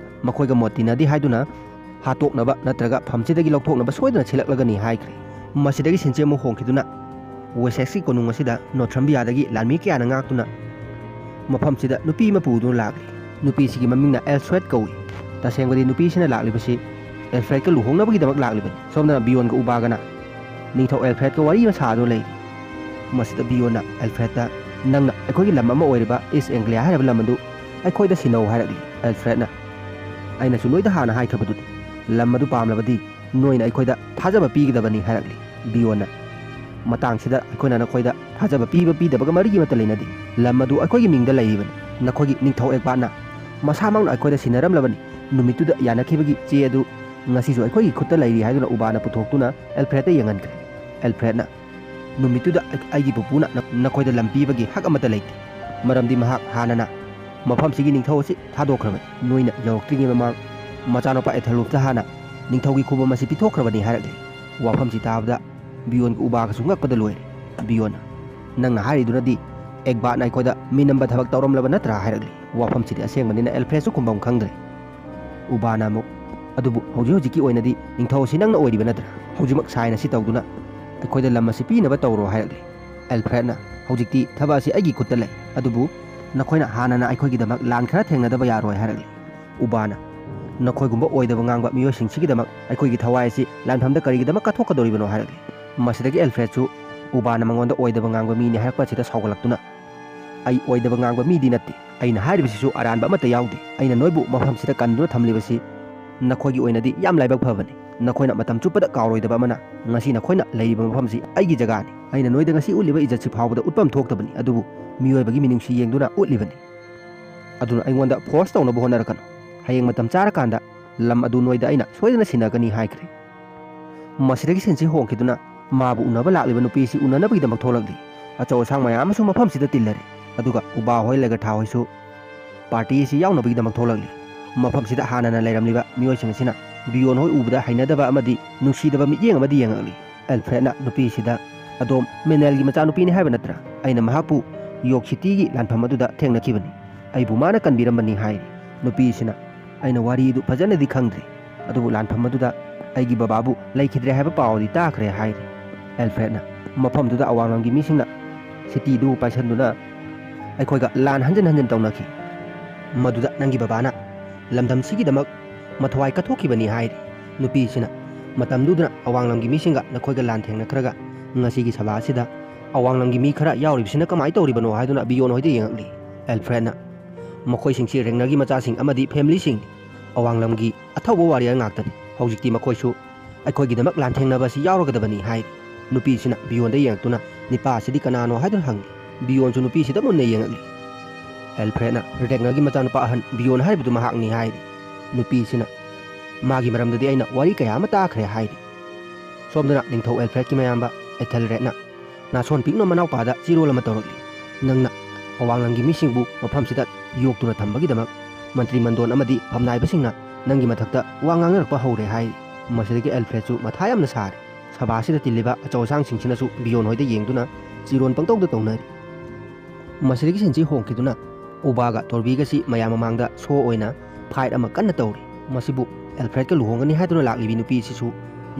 ꯃꯈꯣꯏꯒ ꯃꯣꯠ ꯇꯤꯟꯅꯗꯦ ꯍꯥꯏꯗꯨꯅ ꯍꯥꯠꯇꯣꯛꯅꯕ ꯅꯠꯇ꯭ꯔꯒ ꯐꯝꯁꯤꯗꯒꯤ ꯂꯧꯊꯣꯛꯅꯕ ꯁꯣꯏꯗꯅ ꯁꯤꯜꯂꯛꯂꯒꯅꯤ" ꯍꯥꯏꯈ꯭ꯔꯦ꯫ ꯃꯁꯤꯗꯒꯤ ꯁꯤꯟꯁꯤ ꯑꯃꯨꯛ ꯍꯣꯡꯈꯤꯗꯨꯅ ꯋꯦꯁꯦꯛꯁꯀꯤ ꯀꯣꯅꯨꯡ ꯑꯁꯤꯗ ꯅꯣꯊ꯭ꯔꯝꯕꯤꯌꯥꯗꯒꯤ ꯂꯥꯟꯃꯤ ꯀꯌꯥꯅ ꯉꯥꯛꯇꯨꯅ ꯃꯐꯝꯁꯤꯗ ꯅꯨꯄꯤ ꯑꯃ ꯄꯨꯗꯨꯅ ꯂꯥꯛꯂꯤ꯫ ꯅꯨꯄꯤꯁꯤꯒꯤ ꯃꯃꯤꯡꯅ ꯑꯦꯜꯐ꯭ꯔꯦꯗ ꯀꯧꯏ꯫ ꯇꯁꯦꯡꯕꯗꯤ ꯅꯨꯄꯤꯁꯤꯅ ꯂꯥꯛꯂꯤꯕꯁꯤ ꯑꯦꯜꯐ꯭ꯔꯦꯗꯀ ꯂꯨꯍꯣꯡꯅꯕꯒꯤꯗꯃꯛ ꯂꯥꯛꯂꯤꯕꯅꯤ꯫ ꯁꯣꯝꯗꯅ ꯕꯤꯌꯣꯟꯒ ꯎꯕꯥꯒꯅ ꯅꯤꯡꯊꯧ ꯑꯦꯜꯐ꯭ꯔꯦꯗꯀ ꯋꯥꯔꯤ ꯑꯃ ꯁꯥꯗꯨꯅ ꯂꯩꯔꯤ꯫ ꯃꯁꯤꯗ ꯕꯤꯌꯣꯟꯅ ꯑꯦꯜꯐ꯭ꯔꯦꯗꯇ "ꯅꯪꯅ ꯑꯩꯈꯣꯏꯒꯤ ꯂꯝ ꯑꯃ ꯑꯣꯏꯔꯤꯕ ꯏꯁ ꯑꯦꯡꯒ꯭ꯂꯤꯌꯥ ꯍꯥꯏꯔꯤꯕ ꯂꯝ ꯑꯗꯨ ꯑꯩꯈꯣꯏꯗ ꯁꯤꯟꯅꯧ" ꯍꯥꯏꯔꯛꯂꯤ꯫ ꯑꯦꯜꯐ꯭ꯔꯦꯗꯅ "ꯑꯩꯅꯁꯨ ꯅꯣꯏꯗ ꯍꯥꯟꯅ ꯍꯥꯏꯈ꯭ꯔꯕꯗꯨꯗꯤ, ꯂꯝ ꯑꯗꯨ ꯄꯥꯝꯂꯕꯗꯤ ꯅꯣꯏꯅ ꯑꯩꯈꯣꯏꯗ ꯊꯥꯖꯕ ꯄꯤꯒꯗꯕꯅꯤ" ꯍꯥꯏꯔꯛꯂꯤ꯫ ꯕꯤꯌꯣꯟꯅ "ꯃꯇꯥꯡꯁꯤꯗ ꯑꯩꯈꯣꯏꯅ ꯅꯈꯣꯏꯗ ꯊꯥꯖꯕ ꯄꯤꯕ ꯄꯤꯗꯕꯒ ꯃꯔꯤ ꯑꯃꯠꯇ ꯂꯩꯅꯗꯦ꯫ ꯂꯝ ꯑꯗꯨ ꯑꯩꯈꯣꯏꯒꯤ ꯃꯤꯡꯗ ꯂꯩꯔꯤꯕꯅꯤ꯫ ꯅꯈꯣꯏꯒꯤ ꯅꯤꯡꯊꯧ ꯑꯦꯒꯕꯥꯠꯅ ꯃꯁꯥꯃꯛꯅ ꯑꯩꯈꯣꯏꯗ ꯁꯤꯟꯅꯔꯝꯂꯕꯅꯤ꯫ ꯅꯨꯃꯤꯠꯇꯨꯗ ꯌꯥꯅꯈꯤꯕꯒꯤ ꯆꯦ ꯑꯗꯨ ꯉꯁꯤꯁꯨ ꯑꯩꯈꯣꯏꯒꯤ ꯈꯨꯠꯇ ꯂꯩꯔꯤ" ꯍꯥꯏꯗꯨꯅ ꯎꯕꯥꯅ ꯄꯨꯊꯣꯛꯇꯨꯅ ꯑꯦꯜꯐ꯭ꯔꯦꯗꯇ ꯌꯦꯡꯍꯟꯈ꯭ꯔꯦ꯫ ꯑꯦꯜꯐ꯭ꯔꯦꯗꯅ "ꯅꯨꯃꯤꯠꯇꯨꯗ ꯑꯩ-, ꯑꯩꯒꯤ ꯄꯨꯄꯨꯅ ꯅ-, ꯅꯈꯣꯏꯗ ꯂꯝ ꯄꯤꯕꯒꯤ ꯍꯛ ꯑꯃꯠꯇ ꯂꯩꯇꯦ, ꯃꯔꯝꯗꯤ ꯃꯍꯥꯛ ꯍꯥꯟꯅꯅ ꯃꯐꯝꯁꯤꯒꯤ ꯅꯤꯡꯊꯧ ꯑꯁꯤ ꯊꯥꯗꯣꯛꯈ꯭ꯔꯕꯅꯤ꯫ ꯅꯣꯏꯅ ꯌꯧꯔꯛꯇ꯭ꯔꯤꯉꯩ ꯃꯃꯥꯡ ꯃꯆꯥꯅꯨꯄꯥ ꯑꯦꯊꯦꯂꯨꯐꯇ ꯍꯥꯟꯅ ꯅꯤꯡꯊꯧꯒꯤ ꯈꯨꯕꯝ ꯑꯁꯤ ꯄꯤꯊꯣꯛꯈ꯭ꯔꯕꯅꯤ" ꯍꯥꯏꯔꯛꯂꯤ꯫ ꯋꯥꯐꯝꯁꯤ ꯇꯥꯕꯗ ꯕꯤꯌꯣꯟꯒ ꯎꯕꯥꯒꯁꯨ ꯉꯛꯄꯗ ꯂꯣꯏꯔꯦ꯫ ꯕꯤꯌꯣꯟꯅ "ꯅꯪꯅ ꯍꯥꯏꯔꯤꯗꯨꯅꯗꯤ ꯑꯦꯒꯕꯥꯠꯅ ꯑꯩꯈꯣꯏꯗ ꯃꯤꯅꯝꯕ ꯊꯕꯛ ꯇꯧꯔꯝꯂꯕ ꯅꯠꯇ꯭ꯔꯥ?" ꯍꯥꯏꯔꯛꯂꯤ꯫ ꯋꯥꯐꯝꯁꯤꯗꯤ ꯑꯁꯦꯡꯕꯅꯤꯅ ꯑꯦꯜꯐ꯭ꯔꯦꯗꯁꯨ ꯈꯨꯝꯐꯝ ꯈꯪꯗ꯭ꯔꯦ꯫ ꯎꯕꯥꯅ ꯑꯃꯨꯛ "ꯑꯗꯨꯕꯨ ꯍꯧꯖꯤꯛ ꯍꯧꯖꯤꯛꯀꯤ ꯑꯣꯏꯅꯗꯤ ꯅꯤꯡꯊꯧ ꯑꯁꯤ ꯅꯪꯅ ꯑꯣꯏꯔꯤꯕ ꯅꯠꯇ꯭ꯔꯥ? ꯍꯧꯖꯤꯛꯃꯛ ꯁꯥꯏꯟ ꯑꯁꯤ ꯇꯧꯗꯨꯅ ꯑꯩꯈꯣꯏꯗ ꯂꯝ ꯑꯁꯤ ꯄꯤꯅꯕ ꯇꯧꯔꯣ" ꯍꯥꯏꯔꯛꯂꯤ꯫ ꯑꯦꯜꯐ꯭ꯔꯦꯗꯅ "ꯍꯧꯖꯤꯛꯇꯤ ꯊꯕꯛ ꯑꯁꯤ ꯑꯩꯒꯤ ꯈꯨꯠꯇ ꯂꯩ, ꯑꯗꯨꯕꯨ ꯅꯈꯣꯏꯅ ꯍꯥꯟꯅꯅ ꯑꯩꯈꯣꯏꯒꯤꯗꯃꯛ ꯂꯥꯟ ꯈꯔ ꯊꯦꯡꯅꯗꯕ ꯌꯥꯔꯣꯏ" ꯍꯥꯏꯔꯛꯂꯤ꯫ ꯎꯕꯥꯅ "ꯅꯈꯣꯏꯒꯨꯝꯕ ꯑꯣꯏꯗꯕ ꯉꯥꯡꯕ ꯃꯤꯑꯣꯏꯁꯤꯡꯁꯤꯒꯤꯗꯃꯛ ꯑꯩꯈꯣꯏꯒꯤ ꯊꯋꯥꯏ ꯑꯁꯤ ꯂꯥꯟꯐꯝꯗ ꯀꯔꯤꯒꯤꯗꯃꯛ ꯀꯠꯊꯣꯛꯀꯗꯧꯔꯤꯕꯅꯣ?" ꯍꯥꯏꯔꯛꯂꯤ꯫ ꯃꯁꯤꯗꯒꯤ ꯑꯦꯜꯐ꯭ꯔꯦꯗꯁꯨ ꯎꯕꯥꯅ ꯃꯉꯣꯟꯗ ꯑꯣꯏꯗꯕ ꯉꯥꯡꯕ ꯃꯤꯅꯤ ꯍꯥꯏꯔꯛꯄ ꯑꯁꯤꯗ ꯁꯥꯎꯒꯠꯂꯛꯇꯨꯅ ꯑꯩ ꯑꯣꯏꯗꯕ ꯉꯥꯡꯕ ꯃꯤꯗꯤ ꯅꯠꯇꯦ꯫ ꯑꯩꯅ ꯍꯥꯏꯔꯤꯕꯁꯤꯁꯨ ꯑꯔꯥꯟꯕ ꯑꯃꯠꯇ ꯌꯥꯎꯗꯦ꯫ ꯑꯩꯅ ꯅꯣꯏꯕꯨ ꯃꯐꯝꯁꯤꯗ ꯀꯟꯗꯨꯅ ꯊꯝꯂꯤꯕꯁꯤ ꯅꯈꯣꯏꯒꯤ ꯑꯣꯏꯅꯗꯤ ꯌꯥꯝ ꯂꯥꯏꯕꯛ ꯐꯕꯅꯤ꯫ ꯅꯈꯣꯏꯅ ꯃꯇꯝ ꯆꯨꯞꯄꯗ ꯀꯥꯎꯔꯣꯏꯗꯕ ꯑꯃꯅ ꯉꯁꯤ ꯅꯈꯣꯏꯅ ꯂꯩꯔꯤꯕ ꯃꯐꯝꯁꯤ ꯑꯩꯒꯤ ꯖꯒꯥꯅꯤ꯫ ꯑꯩꯅ ꯅꯣꯏꯗ ꯉꯁꯤ ꯎꯠꯂꯤꯕ ꯏꯖꯠꯁꯤ ꯐꯥꯎꯕꯗ ꯎꯠꯐꯝ ꯊꯣꯛꯇꯕꯅꯤ, ꯑꯗꯨꯕꯨ ꯃꯤꯑꯣꯏꯕꯒꯤ ꯃꯤꯅꯨꯡꯁꯤ ꯌꯦꯡꯗꯨꯅ ꯎꯠꯂꯤꯕꯅꯤ꯫ ꯑꯗꯨꯅ ꯑꯩꯉꯣꯟꯗ ꯐꯣꯔꯁ ꯇꯧꯅꯕ ꯍꯣꯠꯅꯔꯛꯀꯅꯨ꯫ ꯍꯌꯦꯡ ꯃꯇꯝ ꯆꯥꯔꯀꯥꯟꯗ ꯂꯝ ꯑꯗꯨ ꯅꯣꯏꯗ ꯑꯩꯅ ꯁꯣꯏꯗꯅ ꯁꯤꯟꯅꯒꯅꯤ ꯍꯥꯏꯈ꯭ꯔꯦ꯫ ꯃꯁꯤꯗꯒꯤ ꯁꯤꯟꯁꯤ ꯍꯣꯡꯈꯤꯗꯨꯅ ꯃꯥꯕꯨ ꯎꯅꯕ ꯂꯥꯛꯂꯤꯕ ꯅꯨꯄꯤꯁꯤ ꯎꯅꯅꯕꯒꯤꯗꯃꯛ ꯊꯣꯛꯂꯛꯂꯤ꯫ ꯑꯆꯧ ꯑꯁꯥꯡ ꯃꯌꯥꯝ ꯑꯃꯁꯨ ꯃꯐꯝꯁꯤꯗ ꯇꯤꯜꯂꯔꯦ꯫ ꯑꯗꯨꯒ ꯎꯕꯥ ꯍꯣꯏ, ꯂꯩꯒꯊꯥ ꯍꯣꯏꯁꯨ ꯄꯥꯔꯇꯤ ꯑꯁꯤ ꯌꯥꯎꯅꯕꯒꯤꯗꯃꯛ ꯊꯣꯛꯂꯛꯂꯤ꯫ ꯃꯐꯝꯁꯤꯗ ꯍꯥꯟꯅꯅ ꯂꯩꯔꯝꯂꯤꯕ ꯃꯤꯑꯣꯏꯁꯤꯡ ꯑꯁꯤꯅ ꯕꯤꯌꯣꯟ ꯍꯣꯏ ꯎꯕꯗ ꯍꯩꯅꯗꯕ ꯑꯃꯗꯤ ꯅꯨꯡꯁꯤꯗꯕ ꯃꯤꯠꯌꯦꯡ ꯑꯃꯗꯤ ꯌꯦꯡꯉꯛꯂꯤ꯫ ꯑꯦꯜꯐ꯭ꯔꯦꯗꯅ ꯅꯨꯄꯤꯁꯤꯗ, "ꯑꯗꯣꯝ ꯃꯦꯅꯦꯜꯒꯤ ꯃꯆꯥꯅꯨꯄꯤꯅꯤ ꯍꯥꯏꯕ ꯅꯠꯇ꯭ꯔꯥ? ꯑꯩꯅ ꯃꯍꯥꯛꯄꯨ ꯌꯣꯛ ꯁꯤꯇꯤꯒꯤ ꯂꯥꯟꯐꯝ ꯑꯗꯨꯗ ꯊꯦꯡꯅꯈꯤꯕꯅꯤ꯫ ꯑꯩꯕꯨ ꯃꯥꯅ ꯀꯟꯕꯤꯔꯝꯕꯅꯤ" ꯍꯥꯏꯔꯤ꯫ ꯅꯨꯄꯤꯁꯤꯅ, "ꯑꯩꯅ ꯋꯥꯔꯤꯗꯨ ꯐꯖꯅꯗꯤ ꯈꯪꯗ꯭ꯔꯤ, ꯑꯗꯨꯕꯨ ꯂꯥꯟꯐꯝ ꯑꯗꯨꯗ ꯑꯩꯒꯤ ꯕꯕꯥꯕꯨ ꯂꯩꯈꯤꯗ꯭ꯔꯦ ꯍꯥꯏꯕ ꯄꯥꯎꯗꯤ ꯇꯥꯈ꯭ꯔꯦ" ꯍꯥꯏꯔꯤ꯫ ꯑꯦꯜꯐ꯭ꯔꯦꯗꯅ, "ꯃꯐꯝꯗꯨꯗ ꯑꯋꯥꯡꯂꯝꯒꯤ ꯃꯤꯁꯤꯡꯅ ꯁꯤꯇꯤꯗꯨꯕꯨ ꯄꯥꯏꯁꯟꯗꯨꯅ ꯑꯩꯈꯣꯏꯒ ꯂꯥꯟ ꯍꯟꯖꯤꯟ ꯍꯟꯖꯤꯟ ꯇꯧꯅꯈꯤ꯫ ꯃꯗꯨꯗ ꯅꯪꯒꯤ ꯕꯕꯥꯅ ꯂꯝꯗꯝꯁꯤꯒꯤꯗꯃꯛ ꯃꯊ꯭ꯋꯥꯏ ꯀꯠꯊꯣꯛꯈꯤꯕꯅꯤ" ꯍꯥꯏꯔꯤ꯫ ꯅꯨꯄꯤꯁꯤꯅ, "ꯃꯇꯝꯗꯨꯗ ꯑꯋꯥꯡꯂꯝꯒꯤ ꯃꯤꯁꯤꯡꯒ ꯅꯈꯣꯏꯒ ꯂꯥꯟ ꯊꯦꯡꯅꯈ꯭ꯔꯒ ꯉꯁꯤꯒꯤ ꯁꯚꯥ ꯑꯁꯤꯗ ꯑꯋꯥꯡꯂꯝꯒꯤ ꯃꯤ ꯈꯔ ꯌꯥꯎꯔꯤꯕꯁꯤꯅ ꯀꯃꯥꯏꯅ ꯇꯧꯔꯤꯕꯅꯣ?" ꯍꯥꯏꯗꯨꯅ ꯕꯤꯌꯣꯟ ꯍꯣꯏꯗ ꯌꯦꯡꯉꯛꯂꯤ꯫ ꯑꯦꯜꯐ꯭ꯔꯦꯗꯅ, "ꯃꯈꯣꯏꯁꯤꯡꯁꯤ ꯔꯦꯡꯅꯔꯒꯤ ꯃꯆꯥꯁꯤꯡ ꯑꯃꯗꯤ ꯐꯦꯃꯤꯂꯤꯁꯤꯡꯅꯤ꯫ ꯑꯋꯥꯡꯂꯝꯒꯤ ꯑꯊꯧꯕ ꯋꯥꯔꯤꯌꯔ ꯉꯥꯛꯇꯅꯤ꯫ ꯍꯧꯖꯤꯛꯇꯤ ꯃꯈꯣꯏꯁꯨ ꯑꯩꯈꯣꯏꯒꯤꯗꯃꯛ ꯂꯥꯟꯊꯦꯡꯅꯕ ꯑꯁꯤ ꯌꯥꯎꯔꯒꯗꯕꯅꯤ" ꯍꯥꯏꯔꯤ꯫ ꯅꯨꯄꯤꯁꯤꯅ ꯕꯤꯌꯣꯟꯗ ꯌꯦꯡꯂꯛꯇꯨꯅ, "ꯅꯤꯄꯥ ꯑꯁꯤꯗꯤ ꯀꯅꯥꯅꯣ?" ꯍꯥꯏꯗꯨꯅ ꯍꯪꯂꯤ꯫ ꯕꯤꯌꯣꯟꯁꯨ ꯅꯨꯄꯤꯁꯤꯗ ꯃꯨꯟꯅ ꯌꯦꯡꯂꯛꯂꯤ꯫ ꯑꯦꯜꯐ꯭ꯔꯦꯗꯅ, "ꯔꯦꯛꯅꯔꯒꯤ ꯃꯆꯥꯅꯨꯄꯥ ꯑꯍꯟ ꯕꯤꯌꯣꯟ ꯍꯥꯏꯔꯤꯕꯗꯨ ꯃꯍꯥꯛꯅꯤ" ꯍꯥꯏꯔꯤ꯫ ꯅꯨꯄꯤꯁꯤꯅ, "ꯃꯥꯒꯤ ꯃꯔꯝꯗꯗꯤ ꯑꯩꯅ ꯋꯥꯔꯤ ꯀꯌꯥ ꯑꯃ ꯇꯥꯈ꯭ꯔꯦ" ꯍꯥꯏꯔꯤ꯫ ꯁꯣꯝꯗꯅ ꯅꯤꯡꯊꯧ ꯑꯦꯜꯐ꯭ꯔꯦꯗꯀꯤ ꯃꯌꯥꯝꯕ ꯑꯦꯊꯦꯜꯔꯦꯗꯅ ꯅꯥꯁꯣꯟ ꯄꯤꯛꯅ ꯃꯅꯥꯎꯄꯥꯗ ꯆꯤꯔꯣꯜ ꯑꯃ ꯇꯧꯔꯛꯂꯤ꯫ "ꯅꯪꯅ ꯑꯋꯥꯡꯂꯝꯒꯤ ꯃꯤꯁꯤꯡꯕꯨ ꯃꯐꯝꯁꯤꯗ ꯌꯣꯛꯇꯨꯅ ꯊꯝꯕꯒꯤꯗꯃꯛ ꯃꯟꯇ꯭ꯔꯤ ꯃꯟꯗꯣꯟ ꯑꯃꯗꯤ ꯐꯝꯅꯥꯏꯕꯁꯤꯡꯅ ꯅꯪꯒꯤ ꯃꯊꯛꯇ ꯋꯥ ꯉꯥꯡꯅꯔꯛꯄ ꯍꯧꯔꯦ" ꯍꯥꯏꯔꯤ꯫ ꯃꯁꯤꯗꯒꯤ ꯑꯦꯜꯐ꯭ꯔꯦꯗꯁꯨ ꯃꯊꯥ ꯌꯥꯝꯅ ꯁꯥꯔꯦ꯫ ꯁꯚꯥꯁꯤꯗ ꯇꯤꯜꯂꯤꯕ ꯑꯆꯧ ꯑꯁꯥꯡꯁꯤꯡꯁꯤꯅꯁꯨ ꯕꯤꯌꯣꯟ ꯍꯣꯏꯗ ꯌꯦꯡꯗꯨꯅ ꯆꯤꯔꯣꯟ ꯄꯪꯇꯧꯗ ꯇꯧꯅꯔꯤ꯫ ꯃꯁꯤꯗꯒꯤ ꯁꯤꯟꯁꯤ ꯍꯣꯡꯈꯤꯗꯨꯅ ꯎꯕꯥꯒ ꯇꯣꯔꯕꯤꯒꯁꯤ ꯃꯌꯥꯝ ꯃꯃꯥꯡꯗ ꯁꯣ ꯑꯣꯏꯅ ꯐꯥꯏꯠ ꯑꯃ ꯀꯟꯅ ꯇꯧꯔꯤ꯫ ꯃꯁꯤꯕꯨ ꯑꯦꯜꯐ꯭ꯔꯦꯗꯀ ꯂꯨꯍꯣꯡꯒꯅꯤ ꯍꯥꯏꯗꯨꯅ ꯂꯥꯛꯂꯤꯕꯤ ꯅꯨꯄꯤꯁꯤꯁꯨ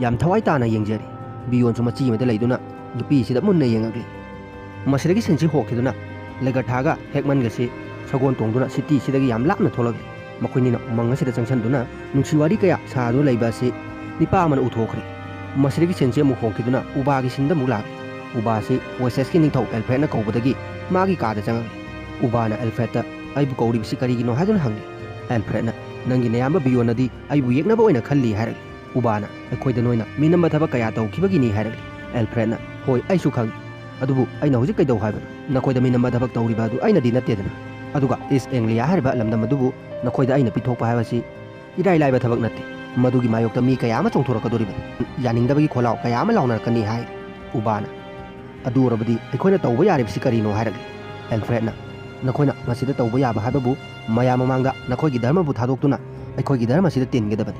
ꯌꯥꯝ ꯊꯋꯥꯏ ꯇꯥꯅ ꯌꯦꯡꯖꯔꯤ꯫ ꯕꯤꯌꯣꯟꯁꯨ ꯃꯆꯤ ꯑꯃꯗ ꯂꯩꯗꯨꯅ ꯅꯨꯄꯤꯁꯤꯗ ꯃꯨꯟꯅ ꯌꯦꯡꯉꯛꯂꯤ꯫ ꯃꯁꯤꯗꯒꯤ ꯁꯤꯟꯁꯤ ꯍꯣꯡꯈꯤꯗꯨꯅ ꯂꯦꯒꯔꯊꯥꯒ ꯍꯦꯛꯃꯟꯒꯁꯤ ꯁꯒꯣꯜ ꯇꯣꯡꯗꯨꯅ ꯁꯤꯇꯤꯁꯤꯗꯒꯤ ꯌꯥꯝ ꯂꯥꯞꯅ ꯊꯣꯛꯂꯛꯂꯤ꯫ ꯃꯈꯣꯏꯅꯤꯅ ꯎꯃꯪ ꯑꯁꯤꯗ ꯆꯪꯁꯤꯟꯗꯨꯅ ꯅꯨꯡꯁꯤ ꯋꯥꯔꯤ ꯀꯌꯥ ꯁꯥꯗꯨꯅ ꯂꯩꯕ ꯑꯁꯤ ꯅꯤꯄꯥ ꯑꯃꯅ ꯎꯊꯣꯛꯈ꯭ꯔꯦ꯫ ꯃꯁꯤꯗꯒꯤ ꯁꯤꯟꯁꯤ ꯑꯃꯨꯛ ꯍꯣꯡꯈꯤꯗꯨꯅ ꯎꯕꯥꯒꯤ ꯁꯤꯟꯗ ꯑꯃꯨꯛ ꯂꯥꯛꯂꯤ꯫ ꯎꯕꯥ ꯑꯁꯤ ꯋꯦꯁꯦꯁꯀꯤ ꯅꯤꯡꯊꯧ ꯑꯦꯜꯐ꯭ꯔꯦꯗꯅ ꯀꯧꯕꯗꯒꯤ ꯃꯥꯒꯤ ꯀꯥꯗ ꯆꯪꯉꯛꯂꯤ꯫ ꯎꯕꯥꯅ ꯑꯦꯜꯐ꯭ꯔꯦꯗꯇ, "ꯑꯩꯕꯨ ꯀꯧꯔꯤꯕꯁꯤ ꯀꯔꯤꯒꯤꯅꯣ?" ꯍꯥꯏꯗꯨꯅ ꯍꯪꯂꯤ꯫ ꯑꯦꯜꯐ꯭ꯔꯦꯗꯅ, "ꯅꯪꯒꯤ ꯅꯌꯥꯝꯕ ꯕꯤꯌꯣꯟꯅꯗꯤ ꯑꯩꯕꯨ ꯌꯦꯛꯅꯕ ꯑꯣꯏꯅ ꯈꯜꯂꯤ" ꯍꯥꯏꯔꯛꯂꯤ꯫ ꯎꯕꯥꯅ, "ꯑꯩꯈꯣꯏꯗ ꯅꯣꯏꯅ ꯃꯤꯅꯝꯕ ꯊꯕꯛ ꯀꯌꯥ ꯇꯧꯈꯤꯕꯒꯤꯅꯤ" ꯍꯥꯏꯔꯛꯂꯤ꯫ ꯑꯦꯜꯐ꯭ꯔꯦꯗꯅ, "ꯍꯣꯏ, ꯑꯩꯁꯨ ꯈꯪꯏ꯫ ꯑꯗꯨꯕꯨ ꯑꯩꯅ ꯍꯧꯖꯤꯛ ꯀꯩꯗꯧ ꯍꯥꯏꯕꯅꯣ? ꯅꯈꯣꯏꯗ ꯃꯤꯅꯝꯕ ꯊꯕꯛ ꯇꯧꯔꯤꯕ ꯑꯗꯨ ꯑꯩꯅꯗꯤ ꯅꯠꯇꯦꯗꯅ꯫ ꯑꯗꯨꯒ ꯏꯁ ꯑꯦꯡꯂꯤꯌꯥ ꯍꯥꯏꯔꯤꯕ ꯂꯝꯗꯝ ꯑꯗꯨꯕꯨ ꯅꯈꯣꯏꯗ ꯑꯩꯅ ꯄꯤꯊꯣꯛꯄ ꯍꯥꯏꯕꯁꯤ ꯏꯔꯥꯏ ꯂꯥꯏꯕ ꯊꯕꯛ ꯅꯠꯇꯦ꯫ ꯃꯗꯨꯒꯤ ꯃꯥꯌꯣꯛꯇ ꯃꯤ ꯀꯌꯥ ꯑꯃ ꯆꯣꯡꯊꯣꯔꯛꯀꯗꯧꯔꯤꯕꯅꯤ꯫ ꯌꯥꯅꯤꯡꯗꯕꯒꯤ ꯈꯣꯜꯂꯥꯎ ꯀꯌꯥ ꯑꯃ ꯂꯥꯎꯅꯔꯛꯀꯅꯤ" ꯍꯥꯏꯔꯤ꯫ ꯎꯕꯥꯅ, "ꯑꯗꯨ ꯑꯣꯏꯔꯕꯗꯤ ꯑꯩꯈꯣꯏꯅ ꯇꯧꯕ ꯌꯥꯔꯤꯕꯁꯤ ꯀꯔꯤꯅꯣ?" ꯍꯥꯏꯔꯛꯂꯤ꯫ ꯑꯦꯜꯐ꯭ꯔꯦꯗꯅ, "ꯅꯈꯣꯏꯅ ꯃꯁꯤꯗ ꯇꯧꯕ ꯌꯥꯕ ꯍꯥꯏꯕꯕꯨ ꯃꯌꯥꯝ ꯃꯃꯥꯡꯗ ꯅꯈꯣꯏꯒꯤ ꯙꯔꯃꯕꯨ ꯊꯥꯗꯣꯛꯇꯨꯅ ꯑꯩꯈꯣꯏꯒꯤ ꯙꯔꯃꯁꯤꯗ ꯇꯤꯟꯒꯗꯕꯅꯤ꯫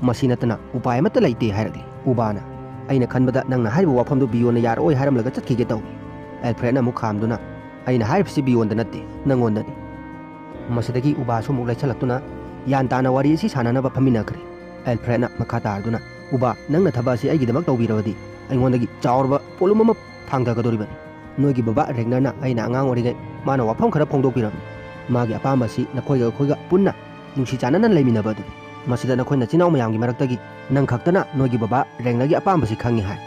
ꯃꯁꯤ ꯅꯠꯇꯅ ꯎꯄꯥꯏ ꯑꯃꯠꯇ ꯂꯩꯇꯦ" ꯍꯥꯏꯔꯛꯂꯤ꯫ ꯎꯕꯥꯅ, "ꯑꯩꯅ ꯈꯟꯕꯗ ꯅꯪꯅ ꯍꯥꯏꯔꯤꯕ ꯋꯥꯐꯝꯗꯨ ꯕꯤꯌꯣꯟꯅ ꯌꯥꯔꯛꯑꯣꯏ ꯍꯥꯏꯔꯝꯂꯒ ꯆꯠꯈꯤꯒꯦ ꯇꯧꯏ꯫" ꯑꯦꯜꯐ꯭ꯔꯦꯗꯅ ꯑꯃꯨꯛ ꯈꯥꯝꯗꯨꯅ, "ꯑꯩꯅ ꯍꯥꯏꯔꯤꯕꯁꯤ ꯕꯤꯌꯣꯟꯗ ꯅꯠꯇꯦ, ꯅꯪꯉꯣꯟꯗꯅꯤ꯫" ꯃꯁꯤꯗꯒꯤ ꯎꯕꯥꯁꯨ ꯑꯃꯨꯛ ꯂꯩꯁꯜꯂꯛꯇꯨꯅ, ꯒ꯭ꯌꯥꯟ ꯇꯥꯅ ꯋꯥꯔꯤ ꯑꯁꯤ ꯁꯥꯟꯅꯅꯕ ꯐꯝꯃꯤꯟꯅꯈ꯭ꯔꯦ꯫ ꯑꯦꯜꯐ꯭ꯔꯦꯗꯅ ꯃꯈꯥ ꯇꯥꯔꯗꯨꯅ, "ꯎꯕꯥ, ꯅꯪꯅ ꯊꯕꯛ ꯑꯁꯤ ꯑꯩꯒꯤꯗꯃꯛ ꯇꯧꯕꯤꯔꯕꯗꯤ ꯑꯩꯉꯣꯟꯗꯒꯤ ꯆꯥꯎꯔꯕ ꯄꯣꯠꯂꯨꯝ ꯑꯃ ꯊꯥꯡꯊꯒꯗꯧꯔꯤꯕꯅꯤ꯫ ꯅꯣꯏꯒꯤ ꯕꯕꯥ ꯔꯦꯒꯅꯔꯅ ꯑꯩꯅ ꯑꯉꯥꯡ ꯑꯣꯏꯔꯤꯉꯩ ꯃꯥꯅ ꯋꯥꯐꯝ ꯈꯔ ꯐꯣꯡꯗꯣꯛꯄꯤꯔꯝꯃꯤ꯫ ꯃꯥꯒꯤ ꯑꯄꯥꯝꯕ ꯑꯁꯤ ꯅꯈꯣꯏꯒ ꯑꯩꯈꯣꯏꯒ ꯄꯨꯟꯅ ꯅꯨꯡꯁꯤ ꯆꯥꯟꯅꯅ ꯂꯩꯃꯤꯟꯅꯕ ꯑꯗꯨꯅꯤ꯫ ꯃꯁꯤꯗ ꯅꯈꯣꯏ ꯅꯆꯤꯟ ꯅꯅꯥꯎ ꯃꯌꯥꯝꯒꯤ ꯃꯔꯛꯇꯒꯤ ꯅꯪ ꯈꯛꯇꯅ ꯅꯣꯏꯒꯤ ꯕꯕꯥ ꯔꯦꯒꯅꯔꯒꯤ ꯑꯄꯥꯝꯕꯁꯤ ꯈꯪꯉꯤ ꯍꯥꯏ꯫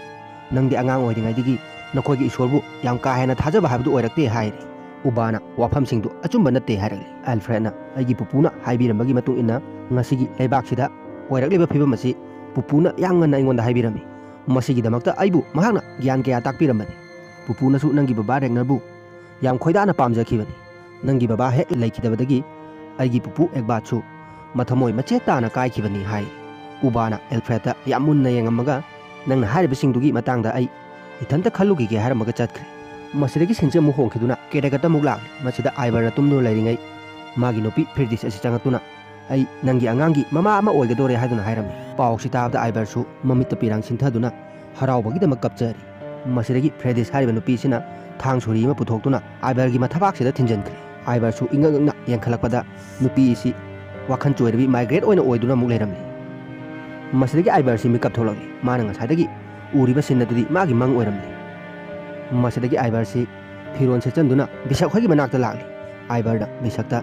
ꯅꯪꯗꯤ ꯑꯉꯥꯡ ꯑꯣꯏꯔꯤꯉꯩꯗꯒꯤ ꯅꯈꯣꯏꯒꯤ ꯏꯁꯣꯔꯕꯨ ꯌꯥꯝ ꯀꯥ ꯍꯦꯟꯅ ꯊꯥꯖꯕ ꯍꯥꯏꯕꯗꯨ ꯑꯣꯏꯔꯛꯇꯦ" ꯍꯥꯏꯔꯤ꯫ ꯎꯕꯥꯅ, "ꯋꯥꯐꯝꯁꯤꯡꯗꯨ ꯑꯆꯨꯝꯕ ꯅꯠꯇꯦ" ꯍꯥꯏꯔꯛꯂꯤ꯫ ꯑꯦꯜꯐ꯭ꯔꯦꯗꯅ, "ꯑꯩꯒꯤ ꯄꯨꯄꯨꯅ ꯍꯥꯏꯕꯤꯔꯝꯕꯒꯤ ꯃꯇꯨꯡ ꯏꯟꯅ ꯉꯁꯤꯒꯤ ꯂꯩꯕꯥꯛꯁꯤꯗ ꯑꯣꯏꯔꯛꯂꯤꯕ ꯐꯤꯕꯝ ꯑꯁꯤ ꯄꯨꯄꯨꯅ ꯌꯥꯝ ꯉꯟꯅ ꯑꯩꯉꯣꯟꯗ ꯍꯥꯏꯕꯤꯔꯝꯃꯤ꯫ ꯃꯁꯤꯒꯤꯗꯃꯛꯇ ꯑꯩꯕꯨ ꯃꯍꯥꯛꯅ ꯒ꯭ꯌꯥꯟ ꯀꯌꯥ ꯇꯥꯛꯄꯤꯔꯝꯕꯅꯤ꯫ ꯄꯨꯄꯨꯅꯁꯨ ꯅꯪꯒꯤ ꯕꯕꯥ ꯔꯦꯒꯅꯔꯕꯨ ꯌꯥꯝ ꯈꯣꯏꯗꯥꯅ ꯄꯥꯝꯖꯈꯤꯕꯅꯤ꯫ ꯅꯪꯒꯤ ꯕꯕꯥ ꯍꯦꯛ ꯂꯩꯈꯤꯗꯕꯗꯒꯤ ꯑꯩꯒꯤ ꯄꯨꯄꯨ ꯑꯦꯒꯕꯥꯠꯁꯨ ꯃꯊꯃꯣꯏ ꯃꯆꯦꯠ ꯇꯥꯅ ꯀꯥꯏꯈꯤꯕꯅꯤ" ꯍꯥꯏ꯫ ꯎꯕꯥꯅ ꯑꯦꯜꯐ꯭ꯔꯦꯗꯇ ꯌꯥꯝ ꯃꯨꯟꯅ ꯌꯦꯡꯉꯝꯃꯒ, "ꯅꯪꯅ ꯍꯥꯏꯔꯤꯕꯁꯤꯡꯗꯨꯒꯤ ꯃꯇꯥꯡꯗ ꯑꯩ ꯏꯊꯟꯇ ꯈꯜꯂꯨꯈꯤꯒꯦ" ꯍꯥꯏꯔꯝꯃꯒ ꯆꯠꯈ꯭ꯔꯦ꯫ ꯃꯁꯤꯗꯒꯤ ꯁꯤꯟꯁꯦ ꯑꯃꯨꯛ ꯍꯣꯡꯈꯤꯗꯨꯅ ꯀꯦꯔꯦꯒꯠ ꯑꯃꯨꯛ ꯂꯥꯛꯂꯤ꯫ ꯃꯁꯤꯗ ꯑꯥꯏꯕꯔꯅ ꯇꯨꯝꯗꯨꯅ ꯂꯩꯔꯤꯉꯩ ꯃꯥꯒꯤ ꯅꯨꯄꯤ ꯐ꯭ꯔꯤꯗꯤꯁ ꯑꯁꯤ ꯆꯪꯉꯛꯇꯨꯅ, "ꯑꯩ ꯅꯪꯒꯤ ꯑꯉꯥꯡꯒꯤ ꯃꯃꯥ ꯑꯃ ꯑꯣꯏꯒꯗꯧꯔꯦ" ꯍꯥꯏꯗꯨꯅ ꯍꯥꯏꯔꯝꯃꯤ꯫ ꯄꯥꯎꯁꯤ ꯇꯥꯕꯗ ꯑꯥꯏꯕꯔꯁꯨ ꯃꯃꯤꯠꯇ ꯄꯤꯔꯥꯡ ꯁꯤꯟꯊꯗꯨꯅ ꯍꯔꯥꯎꯕꯒꯤꯗꯃꯛ ꯀꯞꯆꯔꯤ꯫ ꯃꯁꯤꯗꯒꯤ ꯐ꯭ꯔꯦꯗꯤꯁ ꯍꯥꯏꯔꯤꯕ ꯅꯨꯄꯤ ꯑꯁꯤꯅ ꯊꯥꯡ ꯁꯣꯔꯤ ꯑꯃ ꯄꯨꯊꯣꯛꯇꯨꯅ ꯑꯥꯏꯕꯔꯒꯤ ꯃꯊꯕꯥꯛꯁꯤꯗ ꯊꯤꯟꯖꯤꯟꯈ꯭ꯔꯦ꯫ ꯑꯥꯏꯕꯔꯁꯨ ꯏꯉꯛ ꯉꯛꯅ ꯌꯦꯡꯈꯠꯂꯛꯄꯗ ꯅꯨꯄꯤ ꯑꯁꯤ ꯋꯥꯈꯜ ꯆꯣꯏꯔꯕꯤ ꯃꯥꯏꯒ꯭ꯔꯦꯠ ꯑꯣꯏꯅ ꯑꯣꯏꯗꯨꯅ ꯑꯃꯨꯛ ꯂꯩꯔꯝꯂꯤ꯫ ꯃꯁꯤꯗꯒꯤ ꯑꯥꯏꯕꯔꯁꯤ ꯃꯤꯀꯞ ꯊꯣꯛꯂꯛꯂꯤ꯫ ꯃꯥꯅ ꯉꯁꯥꯏꯗꯒꯤ ꯎꯔꯤꯕ ꯁꯤꯟ ꯑꯗꯨꯗꯤ ꯃꯥꯒꯤ ꯃꯪ ꯑꯣꯏꯔꯝꯂꯤ꯫ ꯃꯁꯤꯗꯒꯤ ꯑꯥꯏꯕꯔꯁꯤ ꯐꯤꯔꯣꯜ ꯁꯦꯠꯆꯟꯗꯨꯅ ꯕꯤꯁꯛ ꯍꯣꯏꯒꯤ ꯃꯅꯥꯛꯇ ꯂꯥꯛꯂꯤ꯫ ꯑꯥꯏꯕꯔꯅ ꯕꯤꯁꯛꯇ,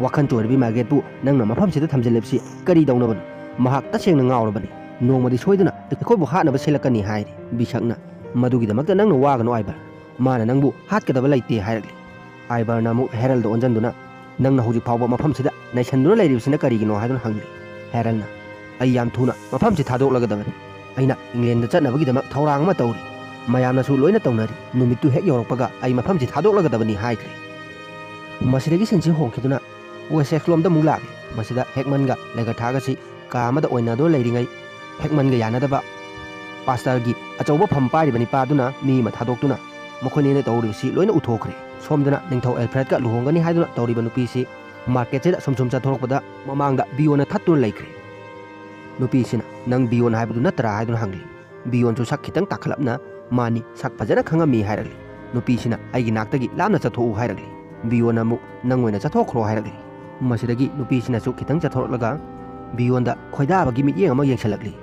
"ꯋꯥꯈꯜ ꯆꯣꯏꯔꯕꯤ ꯃꯥꯏꯒ꯭ꯔꯦꯠꯄꯨ ꯅꯪꯅ ꯃꯐꯝꯁꯤꯗ ꯊꯝꯖꯤꯜꯂꯤꯕꯁꯤ ꯀꯔꯤ ꯇꯧꯅꯕꯅꯣ? ꯃꯍꯥꯛ ꯇꯁꯦꯡꯅ ꯉꯥꯎꯔꯕꯅꯤ꯫ ꯅꯣꯡꯃꯗꯤ ꯁꯣꯏꯗꯅ ꯑꯩꯈꯣꯏꯕꯨ ꯍꯥꯠꯅꯕ ꯁꯤꯜꯂꯛꯀꯅꯤ" ꯍꯥꯏꯔꯤ꯫ ꯕꯤꯁꯛꯅ, "ꯃꯗꯨꯒꯤꯗꯃꯛꯇ ꯅꯪꯅ ꯋꯥꯒꯅꯨ ꯑꯥꯏꯕꯔ꯫ ꯃꯥꯅ ꯅꯪꯕꯨ ꯍꯥꯠꯀꯗꯕ ꯂꯩꯇꯦ ꯍꯥꯏꯔꯛꯂꯤ꯫ ꯑꯥꯏꯕꯔꯅ ꯑꯃꯨꯛ ꯍꯦꯔꯜꯗ ꯑꯣꯟꯁꯤꯟꯗꯨꯅ, "ꯅꯪꯅ ꯍꯧꯖꯤꯛ ꯐꯥꯎꯕ ꯃꯐꯝꯁꯤꯗ ꯅꯩꯁꯟꯗꯨꯅ ꯂꯩꯔꯤꯕꯁꯤꯅ ꯀꯔꯤꯒꯤꯅꯣ?" ꯍꯥꯏꯗꯨꯅ ꯍꯪꯂꯤ꯫ ꯍꯦꯔꯜꯅ, "ꯑꯩ ꯌꯥꯝ ꯊꯨꯅ ꯃꯐꯝꯁꯤ ꯊꯥꯗꯣꯛꯂꯒꯗꯕꯅꯤ꯫ ꯑꯩꯅ ꯏꯪꯂꯦꯟꯗ ꯆꯠꯅꯕꯒꯤꯗꯃꯛ ꯊꯧꯔꯥꯡ ꯑꯃ ꯇꯧꯔꯤ꯫ ꯃꯌꯥꯝꯅꯁꯨ ꯂꯣꯏꯅ ꯇꯧꯅꯔꯤ꯫ ꯅꯨꯃꯤꯠꯇꯨ ꯍꯦꯛ ꯌꯧꯔꯛꯄꯒ ꯑꯩ ꯃꯐꯝꯁꯤ ꯊꯥꯗꯣꯛꯂꯒꯗꯕꯅꯤ" ꯍꯥꯏꯈ꯭ꯔꯦ꯫ ꯃꯁꯤꯗꯒꯤ ꯁꯤꯟꯁꯤ ꯍꯣꯡꯈꯤꯗꯨꯅ ꯋꯦꯁꯦꯛꯁꯂꯣꯝꯗ ꯑꯃꯨꯛ ꯂꯥꯛꯂꯤ꯫ ꯃꯁꯤꯗ ꯍꯦꯛꯃꯟꯒ ꯂꯦꯒꯊꯥꯒꯁꯤ ꯀꯥ ꯑꯃꯗ ꯑꯣꯏꯅꯗꯨꯅ ꯂꯩꯔꯤꯉꯩ, ꯍꯦꯛꯃꯟꯒ ꯌꯥꯅꯗꯕ ꯄꯥꯁꯇꯔꯒꯤ ꯑꯆꯧꯕ ꯐꯝ ꯄꯥꯏꯔꯤꯕ ꯅꯤꯄꯥꯗꯨꯅ ꯃꯤ ꯑꯃ ꯊꯥꯗꯣꯛꯇꯨꯅ ꯃꯈꯣꯏꯅꯤꯅ ꯇꯧꯔꯤꯕꯁꯤ ꯂꯣꯏꯅ ꯎꯊꯣꯛꯈ꯭ꯔꯦ꯫ ꯁꯣꯝꯗꯅ ꯅꯤꯡꯊꯧ ꯑꯦꯜꯐ꯭ꯔꯦꯗꯀ ꯂꯨꯍꯣꯡꯒꯅꯤ ꯍꯥꯏꯗꯨꯅ ꯇꯧꯔꯤꯕ ꯅꯨꯄꯤꯁꯤ ꯃꯥꯔꯀꯦꯠꯁꯤꯗ ꯁꯨꯝ ꯁꯨꯝ ꯆꯠꯊꯣꯔꯛꯄꯗ ꯃꯃꯥꯡꯗ ꯕꯤꯌꯣꯟꯅ ꯊꯠꯇꯨꯅ ꯂꯩꯈ꯭ꯔꯦ꯫ ꯅꯨꯄꯤꯁꯤꯅ, "ꯅꯪ ꯕꯤꯌꯣꯟ ꯍꯥꯏꯕꯗꯨ ꯅꯠꯇ꯭ꯔꯥ?" ꯍꯥꯏꯗꯨꯅ ꯍꯪꯂꯤ꯫ ꯕꯤꯌꯣꯟꯁꯨ ꯁꯛ ꯈꯤꯇꯪ ꯇꯥꯈꯠꯂꯞꯅ, "ꯃꯥꯅꯤ, ꯁꯛ ꯐꯖꯅ ꯈꯪꯉꯝꯃꯤ" ꯍꯥꯏꯔꯛꯂꯤ꯫ ꯅꯨꯄꯤꯁꯤꯅ, "ꯑꯩꯒꯤ ꯅꯥꯛꯇꯒꯤ ꯂꯥꯞꯅ ꯆꯠꯊꯣꯛꯎ" ꯍꯥꯏꯔꯛꯂꯤ꯫ ꯕꯤꯌꯣꯟꯅ ꯑꯃꯨꯛ, "ꯅꯪ ꯑꯣꯏꯅ ꯆꯠꯊꯣꯛꯈ꯭ꯔꯣ" ꯍꯥꯏꯔꯛꯂꯤ꯫ ꯃꯁꯤꯗꯒꯤ ꯅꯨꯄꯤꯁꯤꯅꯁꯨ ꯈꯤꯇꯪ ꯆꯠꯊꯣꯔꯛꯂꯒ ꯕꯤꯌꯣꯟꯗ ꯈꯣꯏꯗꯥꯕꯒꯤ ꯃꯤꯠꯌꯦꯡ ꯑꯃ ꯌꯦꯡꯁꯤꯜꯂꯛꯂꯤ꯫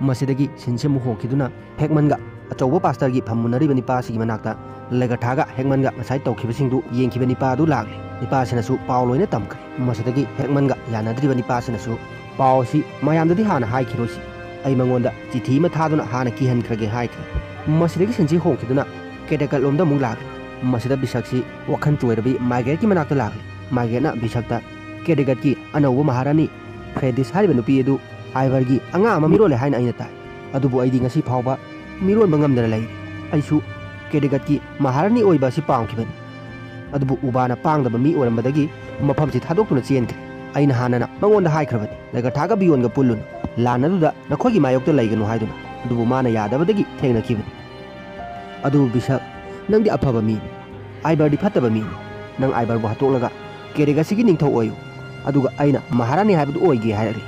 ꯃꯁꯤꯗꯒꯤ ꯁꯤꯟꯁꯤ ꯑꯃꯨꯛ ꯍꯣꯡꯈꯤꯗꯨꯅ ꯍꯦꯛꯃꯟꯒ ꯑꯆꯧꯕ ꯄꯥꯁꯇꯔꯒꯤ ꯐꯝ ꯃꯨꯟꯅꯔꯤꯕ ꯅꯤꯄꯥꯁꯤꯒꯤ ꯃꯅꯥꯛꯇ ꯂꯦꯒꯊꯥꯒ ꯍꯦꯛꯃꯟꯒ ꯉꯁꯥꯏ ꯇꯧꯈꯤꯕꯁꯤꯡꯗꯨ ꯌꯦꯡꯈꯤꯕ ꯅꯤꯄꯥ ꯑꯗꯨ ꯂꯥꯛꯂꯤ꯫ ꯅꯤꯄꯥꯁꯤꯅꯁꯨ ꯄꯥꯎ ꯂꯣꯏꯅ ꯇꯝꯈ꯭ꯔꯦ꯫ ꯃꯁꯤꯗꯒꯤ ꯍꯦꯛꯃꯟꯒ ꯌꯥꯅꯗ꯭ꯔꯤꯕ ꯅꯤꯄꯥꯁꯤꯅꯁꯨ, "ꯄꯥꯎ ꯑꯁꯤ ꯃꯌꯥꯝꯗꯗꯤ ꯍꯥꯟꯅ ꯍꯥꯏꯈꯤꯔꯣꯏꯁꯤ꯫ ꯑꯩ ꯃꯉꯣꯟꯗ ꯆꯤꯊꯤ ꯑꯃ ꯊꯥꯗꯨꯅ ꯍꯥꯟꯅ ꯀꯤꯍꯟꯈ꯭ꯔꯒꯦ" ꯍꯥꯏꯈ꯭ꯔꯦ꯫ ꯃꯁꯤꯗꯒꯤ ꯁꯤꯟꯁꯤ ꯍꯣꯡꯈꯤꯗꯨꯅ ꯀꯦꯗꯦꯀꯠꯂꯣꯝꯗ ꯑꯃꯨꯛ ꯂꯥꯛꯂꯤ꯫ ꯃꯁꯤꯗ ꯕꯤꯁꯛꯁꯤ ꯋꯥꯈꯜ ꯆꯣꯏꯔꯕꯤ ꯃꯥꯏꯒ꯭ꯔꯦꯠꯀꯤ ꯃꯅꯥꯛꯇ ꯂꯥꯛꯂꯤ꯫ ꯃꯥꯏꯒ꯭ꯔꯦꯠꯅ ꯕꯤꯁꯛꯇ, "ꯀꯦꯗꯦꯀꯠꯀꯤ ꯑꯅꯧꯕ ꯃꯍꯥꯔꯥꯅꯤ ꯐ꯭ꯔꯦꯗꯤꯁ ꯍꯥꯏꯔꯤꯕ ꯅꯨꯄꯤ ꯑꯗꯨ ꯑꯥꯏꯚꯔꯒꯤ ꯑꯉꯥꯡ ꯑꯃ ꯃꯤꯔꯣꯜꯂꯦ ꯍꯥꯏꯅ ꯑꯩꯅ ꯇꯥꯏ꯫ ꯑꯗꯨꯕꯨ ꯑꯩꯗꯤ ꯉꯁꯤ ꯐꯥꯎꯕ ꯃꯤꯔꯣꯟꯕ ꯉꯝꯗꯅ ꯂꯩꯔꯤ꯫ ꯑꯩꯁꯨ ꯀꯦꯗꯦꯀꯠꯀꯤ ꯃꯍꯥꯔꯥꯅꯤ ꯑꯣꯏꯕ ꯑꯁꯤ ꯄꯥꯝꯈꯤꯕꯅꯤ꯫ ꯑꯗꯨꯕꯨ ꯎꯕꯥꯅ ꯄꯥꯡꯗꯕ ꯃꯤ ꯑꯣꯏꯔꯝꯕꯗꯒꯤ ꯃꯐꯝꯁꯤ ꯊꯥꯗꯣꯛꯇꯨꯅ ꯆꯦꯟꯈ꯭ꯔꯦ꯫ ꯑꯩꯅ ꯍꯥꯟꯅꯅ ꯃꯉꯣꯟꯗ ꯍꯥꯏꯈ꯭ꯔꯕꯅꯤ, ꯂꯦꯒꯊꯥꯒ ꯕꯤꯌꯣꯟꯒ ꯄꯨꯜꯂꯨꯅꯨ꯫ ꯂꯥꯟ ꯑꯗꯨꯗ ꯅꯈꯣꯏꯒꯤ ꯃꯥꯌꯣꯛꯇ ꯂꯩꯒꯅꯨ ꯍꯥꯏꯗꯨꯅ꯫ ꯑꯗꯨꯕꯨ ꯃꯥꯅ ꯌꯥꯗꯕꯗꯒꯤ ꯊꯦꯡꯅꯈꯤꯕꯅꯤ꯫ ꯑꯗꯨꯕꯨ ꯕꯤꯁꯛ, ꯅꯪꯗꯤ ꯑꯐꯕ ꯃꯤꯅꯤ꯫ ꯑꯥꯏꯕꯔꯗꯤ ꯐꯠꯇꯕ ꯃꯤꯅꯤ꯫ ꯅꯪ ꯑꯥꯏꯕꯔꯕꯨ ꯍꯥꯠꯇꯣꯛꯂꯒ ꯀꯦꯗꯦꯀꯠꯁꯤꯒꯤ ꯅꯤꯡꯊꯧ ꯑꯣꯏꯌꯨ꯫ ꯑꯗꯨꯒ ꯑꯩꯅ ꯃꯍꯥꯔꯥꯅꯤ ꯍꯥꯏꯕꯗꯨ ꯑꯣꯏꯒꯦ" ꯍꯥꯏꯔꯛꯂꯤ꯫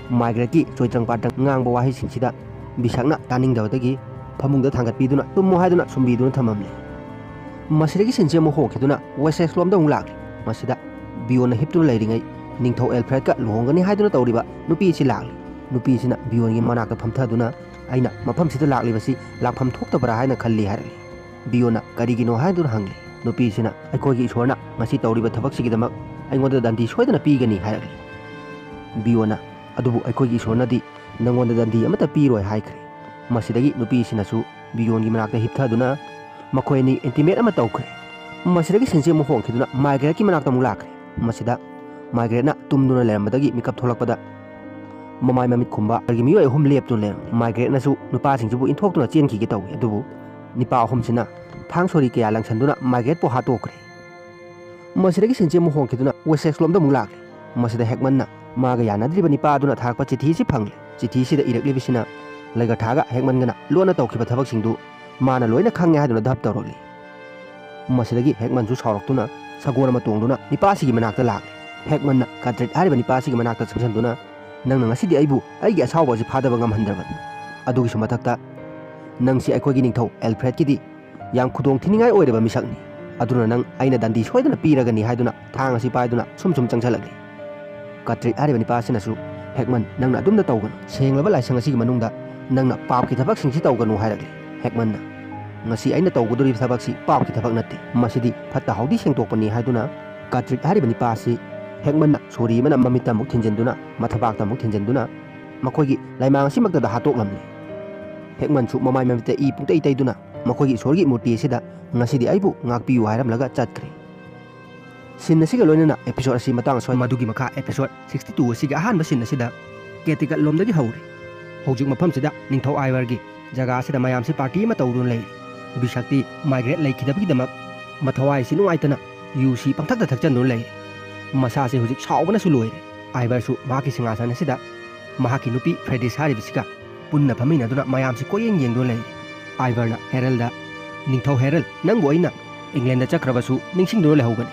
ꯃꯥꯏꯒ꯭ꯔꯦꯠꯀꯤ ꯆꯣꯏꯇ꯭ꯔꯪ ꯄꯥꯇ꯭ꯔꯪ ꯉꯥꯡꯕ ꯋꯥꯍꯩꯁꯤꯡꯁꯤꯗ ꯕꯤꯁꯛꯅ ꯇꯥꯅꯤꯡꯗꯕꯗꯒꯤ ꯐꯃꯨꯡꯗ ꯊꯥꯡꯒꯠꯄꯤꯗꯨꯅ ꯇꯨꯝꯃꯣ ꯍꯥꯏꯗꯨꯅ ꯁꯨꯝꯕꯤꯗꯨꯅ ꯊꯝꯃꯝꯂꯦ꯫ ꯃꯁꯤꯗꯒꯤ ꯁꯤꯟꯁꯤ ꯑꯃꯨꯛ ꯍꯣꯡꯈꯤꯗꯨꯅ ꯋꯦꯁꯦꯛꯁꯂꯣꯝꯗ ꯑꯃꯨꯛ ꯂꯥꯛꯂꯤ꯫ ꯃꯁꯤꯗ ꯕꯤꯌꯣꯟꯅ ꯍꯤꯞꯇꯨꯅ ꯂꯩꯔꯤꯉꯩ ꯅꯤꯡꯊꯧ ꯑꯦꯜꯐ꯭ꯔꯦꯗꯀ ꯂꯨꯍꯣꯡꯒꯅꯤ ꯍꯥꯏꯗꯨꯅ ꯇꯧꯔꯤꯕ ꯅꯨꯄꯤ ꯑꯁꯤ ꯂꯥꯛꯂꯤ꯫ ꯅꯨꯄꯤꯁꯤꯅ ꯕꯤꯌꯣꯟꯒꯤ ꯃꯅꯥꯛꯇ ꯐꯝꯊꯗꯨꯅ, "ꯑꯩꯅ ꯃꯐꯝꯁꯤꯗ ꯂꯥꯛꯂꯤꯕꯁꯤ ꯂꯥꯛꯐꯝ ꯊꯣꯛꯇꯕ꯭ꯔꯥ?" ꯍꯥꯏꯅ ꯈꯜꯂꯤ ꯍꯥꯏꯔꯛꯂꯤ꯫ ꯕꯤꯌꯣꯟꯅ ꯀꯔꯤꯒꯤꯅꯣ ꯍꯥꯏꯗꯨꯅ ꯍꯪꯂꯤ꯫ ꯅꯨꯄꯤꯁꯤꯅ, "ꯑꯩꯈꯣꯏꯒꯤ ꯏꯁꯣꯔꯅ ꯉꯁꯤ ꯇꯧꯔꯤꯕ ꯊꯕꯛꯁꯤꯒꯤꯗꯃꯛ ꯑꯩꯉꯣꯟꯗ ꯗꯟꯗꯤ ꯁꯣꯏꯗꯅ ꯄꯤꯒꯅꯤ" ꯍꯥꯏꯔꯛꯂꯤ꯫ ꯕꯤꯌꯣꯟꯅ, "ꯑꯗꯨꯕꯨ ꯑꯩꯈꯣꯏꯒꯤ ꯏꯁꯣꯔꯅꯗꯤ ꯅꯪꯉꯣꯟꯗ ꯗꯟꯗꯤ ꯑꯃꯠꯇ ꯄꯤꯔꯣꯏ" ꯍꯥꯏꯈ꯭ꯔꯦ꯫ ꯃꯁꯤꯗꯒꯤ ꯅꯨꯄꯤꯁꯤꯅꯁꯨ ꯕꯤꯌꯣꯟꯒꯤ ꯃꯅꯥꯛꯇ ꯍꯤꯞꯊꯗꯨꯅ, ꯃꯈꯣꯏ ꯑꯅꯤ ꯏꯟꯇꯤꯃꯦꯠ ꯑꯃ ꯇꯧꯈ꯭ꯔꯦ꯫ ꯃꯁꯤꯗꯒꯤ ꯁꯤꯟꯁꯤ ꯑꯃꯨꯛ ꯍꯣꯡꯈꯤꯗꯨꯅ ꯃꯥꯏꯒ꯭ꯔꯦꯠꯀꯤ ꯃꯅꯥꯛꯇ ꯑꯃꯨꯛ ꯂꯥꯛꯈ꯭ꯔꯦ꯫ ꯃꯁꯤꯗ ꯃꯥꯏꯒ꯭ꯔꯦꯠꯅ ꯇꯨꯝꯗꯨꯅ ꯂꯩꯔꯝꯕꯗꯒꯤ ꯃꯤꯀꯞ ꯊꯣꯛꯂꯛꯄꯗ ꯃꯃꯥꯏ ꯃꯃꯤꯠ ꯈꯨꯝꯕ ꯑꯩꯒꯤ ꯃꯤꯑꯣꯏ ꯑꯍꯨꯝ ꯂꯦꯞꯇꯨꯅ ꯂꯩꯔꯝꯃꯤ꯫ ꯃꯥꯏꯒ꯭ꯔꯦꯠꯅꯁꯨ ꯅꯨꯄꯥꯁꯤꯡꯁꯤꯕꯨ ꯏꯟꯊꯣꯛꯇꯨꯅ ꯆꯦꯟꯈꯤꯒꯦ ꯇꯧꯏ, ꯑꯗꯨꯕꯨ ꯅꯤꯄꯥ ꯑꯍꯨꯝꯁꯤꯅ ꯊꯥꯡ ꯁꯣꯔꯤ ꯀꯌꯥ ꯂꯪꯁꯟꯗꯨꯅ ꯃꯥꯏꯒ꯭ꯔꯦꯠꯄꯨ ꯍꯥꯠꯇꯣꯛꯈ꯭ꯔꯦ꯫ ꯃꯁꯤꯗꯒꯤ ꯁꯤꯟꯁꯤ ꯑꯃꯨꯛ ꯍꯣꯡꯈꯤꯗꯨꯅ ꯋꯦꯁꯦꯛꯁ ꯂꯣꯝꯗ ꯑꯃꯨꯛ ꯂꯥꯛꯂꯦ꯫ ꯃꯁꯤꯗ ꯍꯦꯛꯃꯟꯅ ꯃꯥꯒ ꯌꯥꯅꯗ꯭ꯔꯤꯕ ꯅꯤꯄꯥ ꯑꯗꯨꯅ ꯊꯥꯔꯛꯄ ꯆꯤꯊꯤ ꯑꯁꯤ ꯐꯪꯂꯦ꯫ ꯆꯤꯊꯤ ꯑꯁꯤꯗ ꯏꯔꯛꯂꯤꯕꯁꯤꯅ ꯂꯩꯒꯊꯥꯒ ꯍꯦꯛꯃꯟꯒꯅ ꯂꯣꯟꯅ ꯇꯧꯈꯤꯕ ꯊꯕꯛꯁꯤꯡꯗꯨ ꯃꯥꯅ ꯂꯣꯏꯅ ꯈꯪꯉꯦ ꯍꯥꯏꯗꯨꯅ ꯙꯞ ꯇꯧꯔꯛꯂꯤ꯫ ꯃꯁꯤꯗꯒꯤ ꯍꯦꯛꯃꯟꯁꯨ ꯁꯥꯎꯔꯛꯇꯨꯅ ꯁꯒꯣꯜ ꯑꯃ ꯇꯣꯡꯗꯨꯅ ꯅꯤꯄꯥꯁꯤꯒꯤ ꯃꯅꯥꯛꯇ ꯂꯥꯛꯂꯦ꯫ ꯍꯦꯛꯃꯟꯅ ꯀꯥꯇ꯭ꯔꯤꯠ ꯍꯥꯏꯔꯤꯕ ꯅꯤꯄꯥꯁꯤꯒꯤ ꯃꯅꯥꯛꯇ ꯆꯪꯁꯤꯟꯗꯨꯅ, "ꯅꯪꯅ ꯉꯁꯤꯗꯤ ꯑꯩꯕꯨ ꯑꯩꯒꯤ ꯑꯁꯥꯎꯕ ꯑꯁꯤ ꯐꯥꯗꯕ ꯉꯝꯍꯟꯗ꯭ꯔꯕꯅꯤ꯫ ꯑꯗꯨꯒꯤꯁꯨ ꯃꯊꯛꯇ ꯅꯪꯁꯤ ꯑꯩꯈꯣꯏꯒꯤ ꯅꯤꯡꯊꯧ ꯑꯦꯜꯐ꯭ꯔꯦꯗꯀꯤꯗꯤ ꯌꯥꯝ ꯈꯨꯗꯣꯡ ꯊꯤꯅꯤꯡꯉꯥꯏ ꯑꯣꯏꯔꯕ ꯃꯤꯁꯛꯅꯤ꯫ ꯑꯗꯨꯅ ꯅꯪ ꯑꯩꯅ ꯗꯟꯗꯤ ꯁꯣꯏꯗꯅ ꯄꯤꯔꯒꯅꯤ" ꯍꯥꯏꯗꯨꯅ ꯊꯥꯡ ꯑꯁꯤ ꯄꯥꯏꯗꯨꯅ ꯁꯨꯝ ꯁꯨꯝ ꯆꯪꯁꯤꯜꯂꯛꯂꯤ꯫ ꯀꯥꯇ꯭ꯔꯤꯠ ꯍꯥꯏꯔꯤꯕ ꯅꯤꯄꯥ ꯑꯁꯤꯅꯁꯨ, "ꯍꯦꯛꯃꯟ, ꯅꯪꯅ ꯑꯗꯨꯝꯅ ꯇꯧꯒꯅꯨ꯫ ꯁꯦꯡꯂꯕ ꯂꯥꯏꯁꯪ ꯑꯁꯤꯒꯤ ꯃꯅꯨꯡꯗ ꯅꯪꯅ ꯄꯥꯞꯀꯤ ꯊꯕꯛꯁꯤꯡꯁꯤ ꯇꯧꯒꯅꯨ" ꯍꯥꯏꯔꯛꯂꯤ꯫ ꯍꯦꯛꯃꯟꯅ, "ꯉꯁꯤ ꯑꯩꯅ ꯇꯧꯒꯗꯧꯔꯤꯕ ꯊꯕꯛꯁꯤ ꯄꯥꯞꯀꯤ ꯊꯕꯛ ꯅꯠꯇꯦ, ꯃꯁꯤꯗꯤ ꯐꯠꯇ ꯍꯥꯎꯗꯤ ꯁꯦꯡꯗꯣꯛꯄꯅꯤ" ꯍꯥꯏꯗꯨꯅ ꯀꯥꯇ꯭ꯔꯤꯠ ꯍꯥꯏꯔꯤꯕ ꯅꯤꯄꯥ ꯑꯁꯤ ꯍꯦꯛꯃꯟꯅ ꯁꯣꯔꯤ ꯑꯃꯅ ꯃꯃꯤꯠꯇ ꯑꯃꯨꯛ ꯊꯤꯟꯖꯤꯟꯗꯨꯅ, ꯃꯊꯕꯥꯛꯇ ꯑꯃꯨꯛ ꯊꯤꯟꯖꯤꯟꯗꯨꯅ, ꯃꯈꯣꯏꯒꯤ ꯂꯥꯏꯃꯥꯡ ꯑꯁꯤꯃꯛꯇꯗ ꯍꯥꯠꯇꯣꯛꯂꯝꯂꯦ꯫ ꯍꯦꯛꯃꯟꯁꯨ ꯃꯃꯥꯏ ꯃꯃꯤꯠꯇ ꯏ ꯄꯨꯡꯇꯩ ꯇꯩꯗꯨꯅ ꯃꯈꯣꯏꯒꯤ ꯏꯁꯣꯔꯒꯤ ꯃꯨꯔꯇꯤ ꯑꯁꯤꯗ, "ꯉꯁꯤꯗꯤ ꯑꯩꯕꯨ ꯉꯥꯛꯄꯤꯌꯨ" ꯍꯥꯏꯔꯝꯂꯒ ꯆꯠꯈ꯭ꯔꯦ꯫ ꯁꯤꯟ ꯑꯁꯤꯒ ꯂꯣꯏꯅꯅ ꯑꯦꯄꯤꯁꯣꯗ ꯑꯁꯤ ꯃꯇꯥꯡ ꯑꯁ꯭ꯋꯥꯏ, ꯃꯗꯨꯒꯤ ꯃꯈꯥ ꯑꯦꯄꯤꯁꯣꯗ sixty two ꯑꯁꯤꯒꯤ ꯑꯍꯥꯟꯕ ꯁꯤꯟ ꯑꯁꯤꯗ ꯀꯦꯇꯤꯀꯠ ꯂꯣꯝꯗꯒꯤ ꯍꯧꯔꯤ꯫ ꯍꯧꯖꯤꯛ ꯃꯐꯝꯁꯤꯗ ꯅꯤꯡꯊꯧ ꯑꯥꯏꯚꯔꯒꯤ ꯖꯒꯥ ꯑꯁꯤꯗ ꯃꯌꯥꯝꯁꯤ ꯄꯥꯔꯇꯤ ꯑꯃ ꯇꯧꯗꯨꯅ ꯂꯩꯔꯤ꯫ ꯕꯤꯁꯛꯇꯤ ꯃꯥꯏꯒ꯭ꯔꯦꯠ ꯂꯩꯈꯤꯗꯕꯒꯤꯗꯃꯛ ꯃꯊꯋꯥꯏꯁꯤ ꯅꯨꯡꯉꯥꯏꯇꯅ ꯌꯨꯁꯤ ꯄꯪꯊꯛꯇ ꯊꯛꯆꯟꯗꯨꯅ ꯂꯩꯔꯤ꯫ ꯃꯁꯥꯁꯤ ꯍꯧꯖꯤꯛ ꯁꯥꯎꯕꯅꯁꯨ ꯂꯣꯏꯔꯦ꯫ ꯑꯥꯏꯚꯔꯁꯨ ꯃꯍꯥꯛꯀꯤ ꯁꯤꯡꯍꯥꯁꯟ ꯑꯁꯤꯗ ꯃꯍꯥꯛꯀꯤ ꯅꯨꯄꯤ ꯐ꯭ꯔꯦꯗꯤꯁ ꯍꯥꯏꯔꯤꯕꯁꯤꯒ ꯄꯨꯟꯅ ꯐꯝꯃꯤꯟꯅꯗꯨꯅ ꯃꯌꯥꯝꯁꯤ ꯀꯣꯏꯌꯦꯡ ꯌꯦꯡꯗꯨꯅ ꯂꯩꯔꯤ꯫ ꯑꯥꯏꯚꯔꯅ ꯍꯦꯔꯜꯗ, "ꯅꯤꯡꯊꯧ ꯍꯦꯔꯜ, ꯅꯪꯕꯨ ꯑꯩꯅ ꯏꯪꯂꯦꯟꯗ ꯆꯠꯈ꯭ꯔꯕꯁꯨ ꯅꯤꯡꯁꯤꯡꯗꯨꯅ ꯂꯩꯍꯧꯒꯅꯤ꯫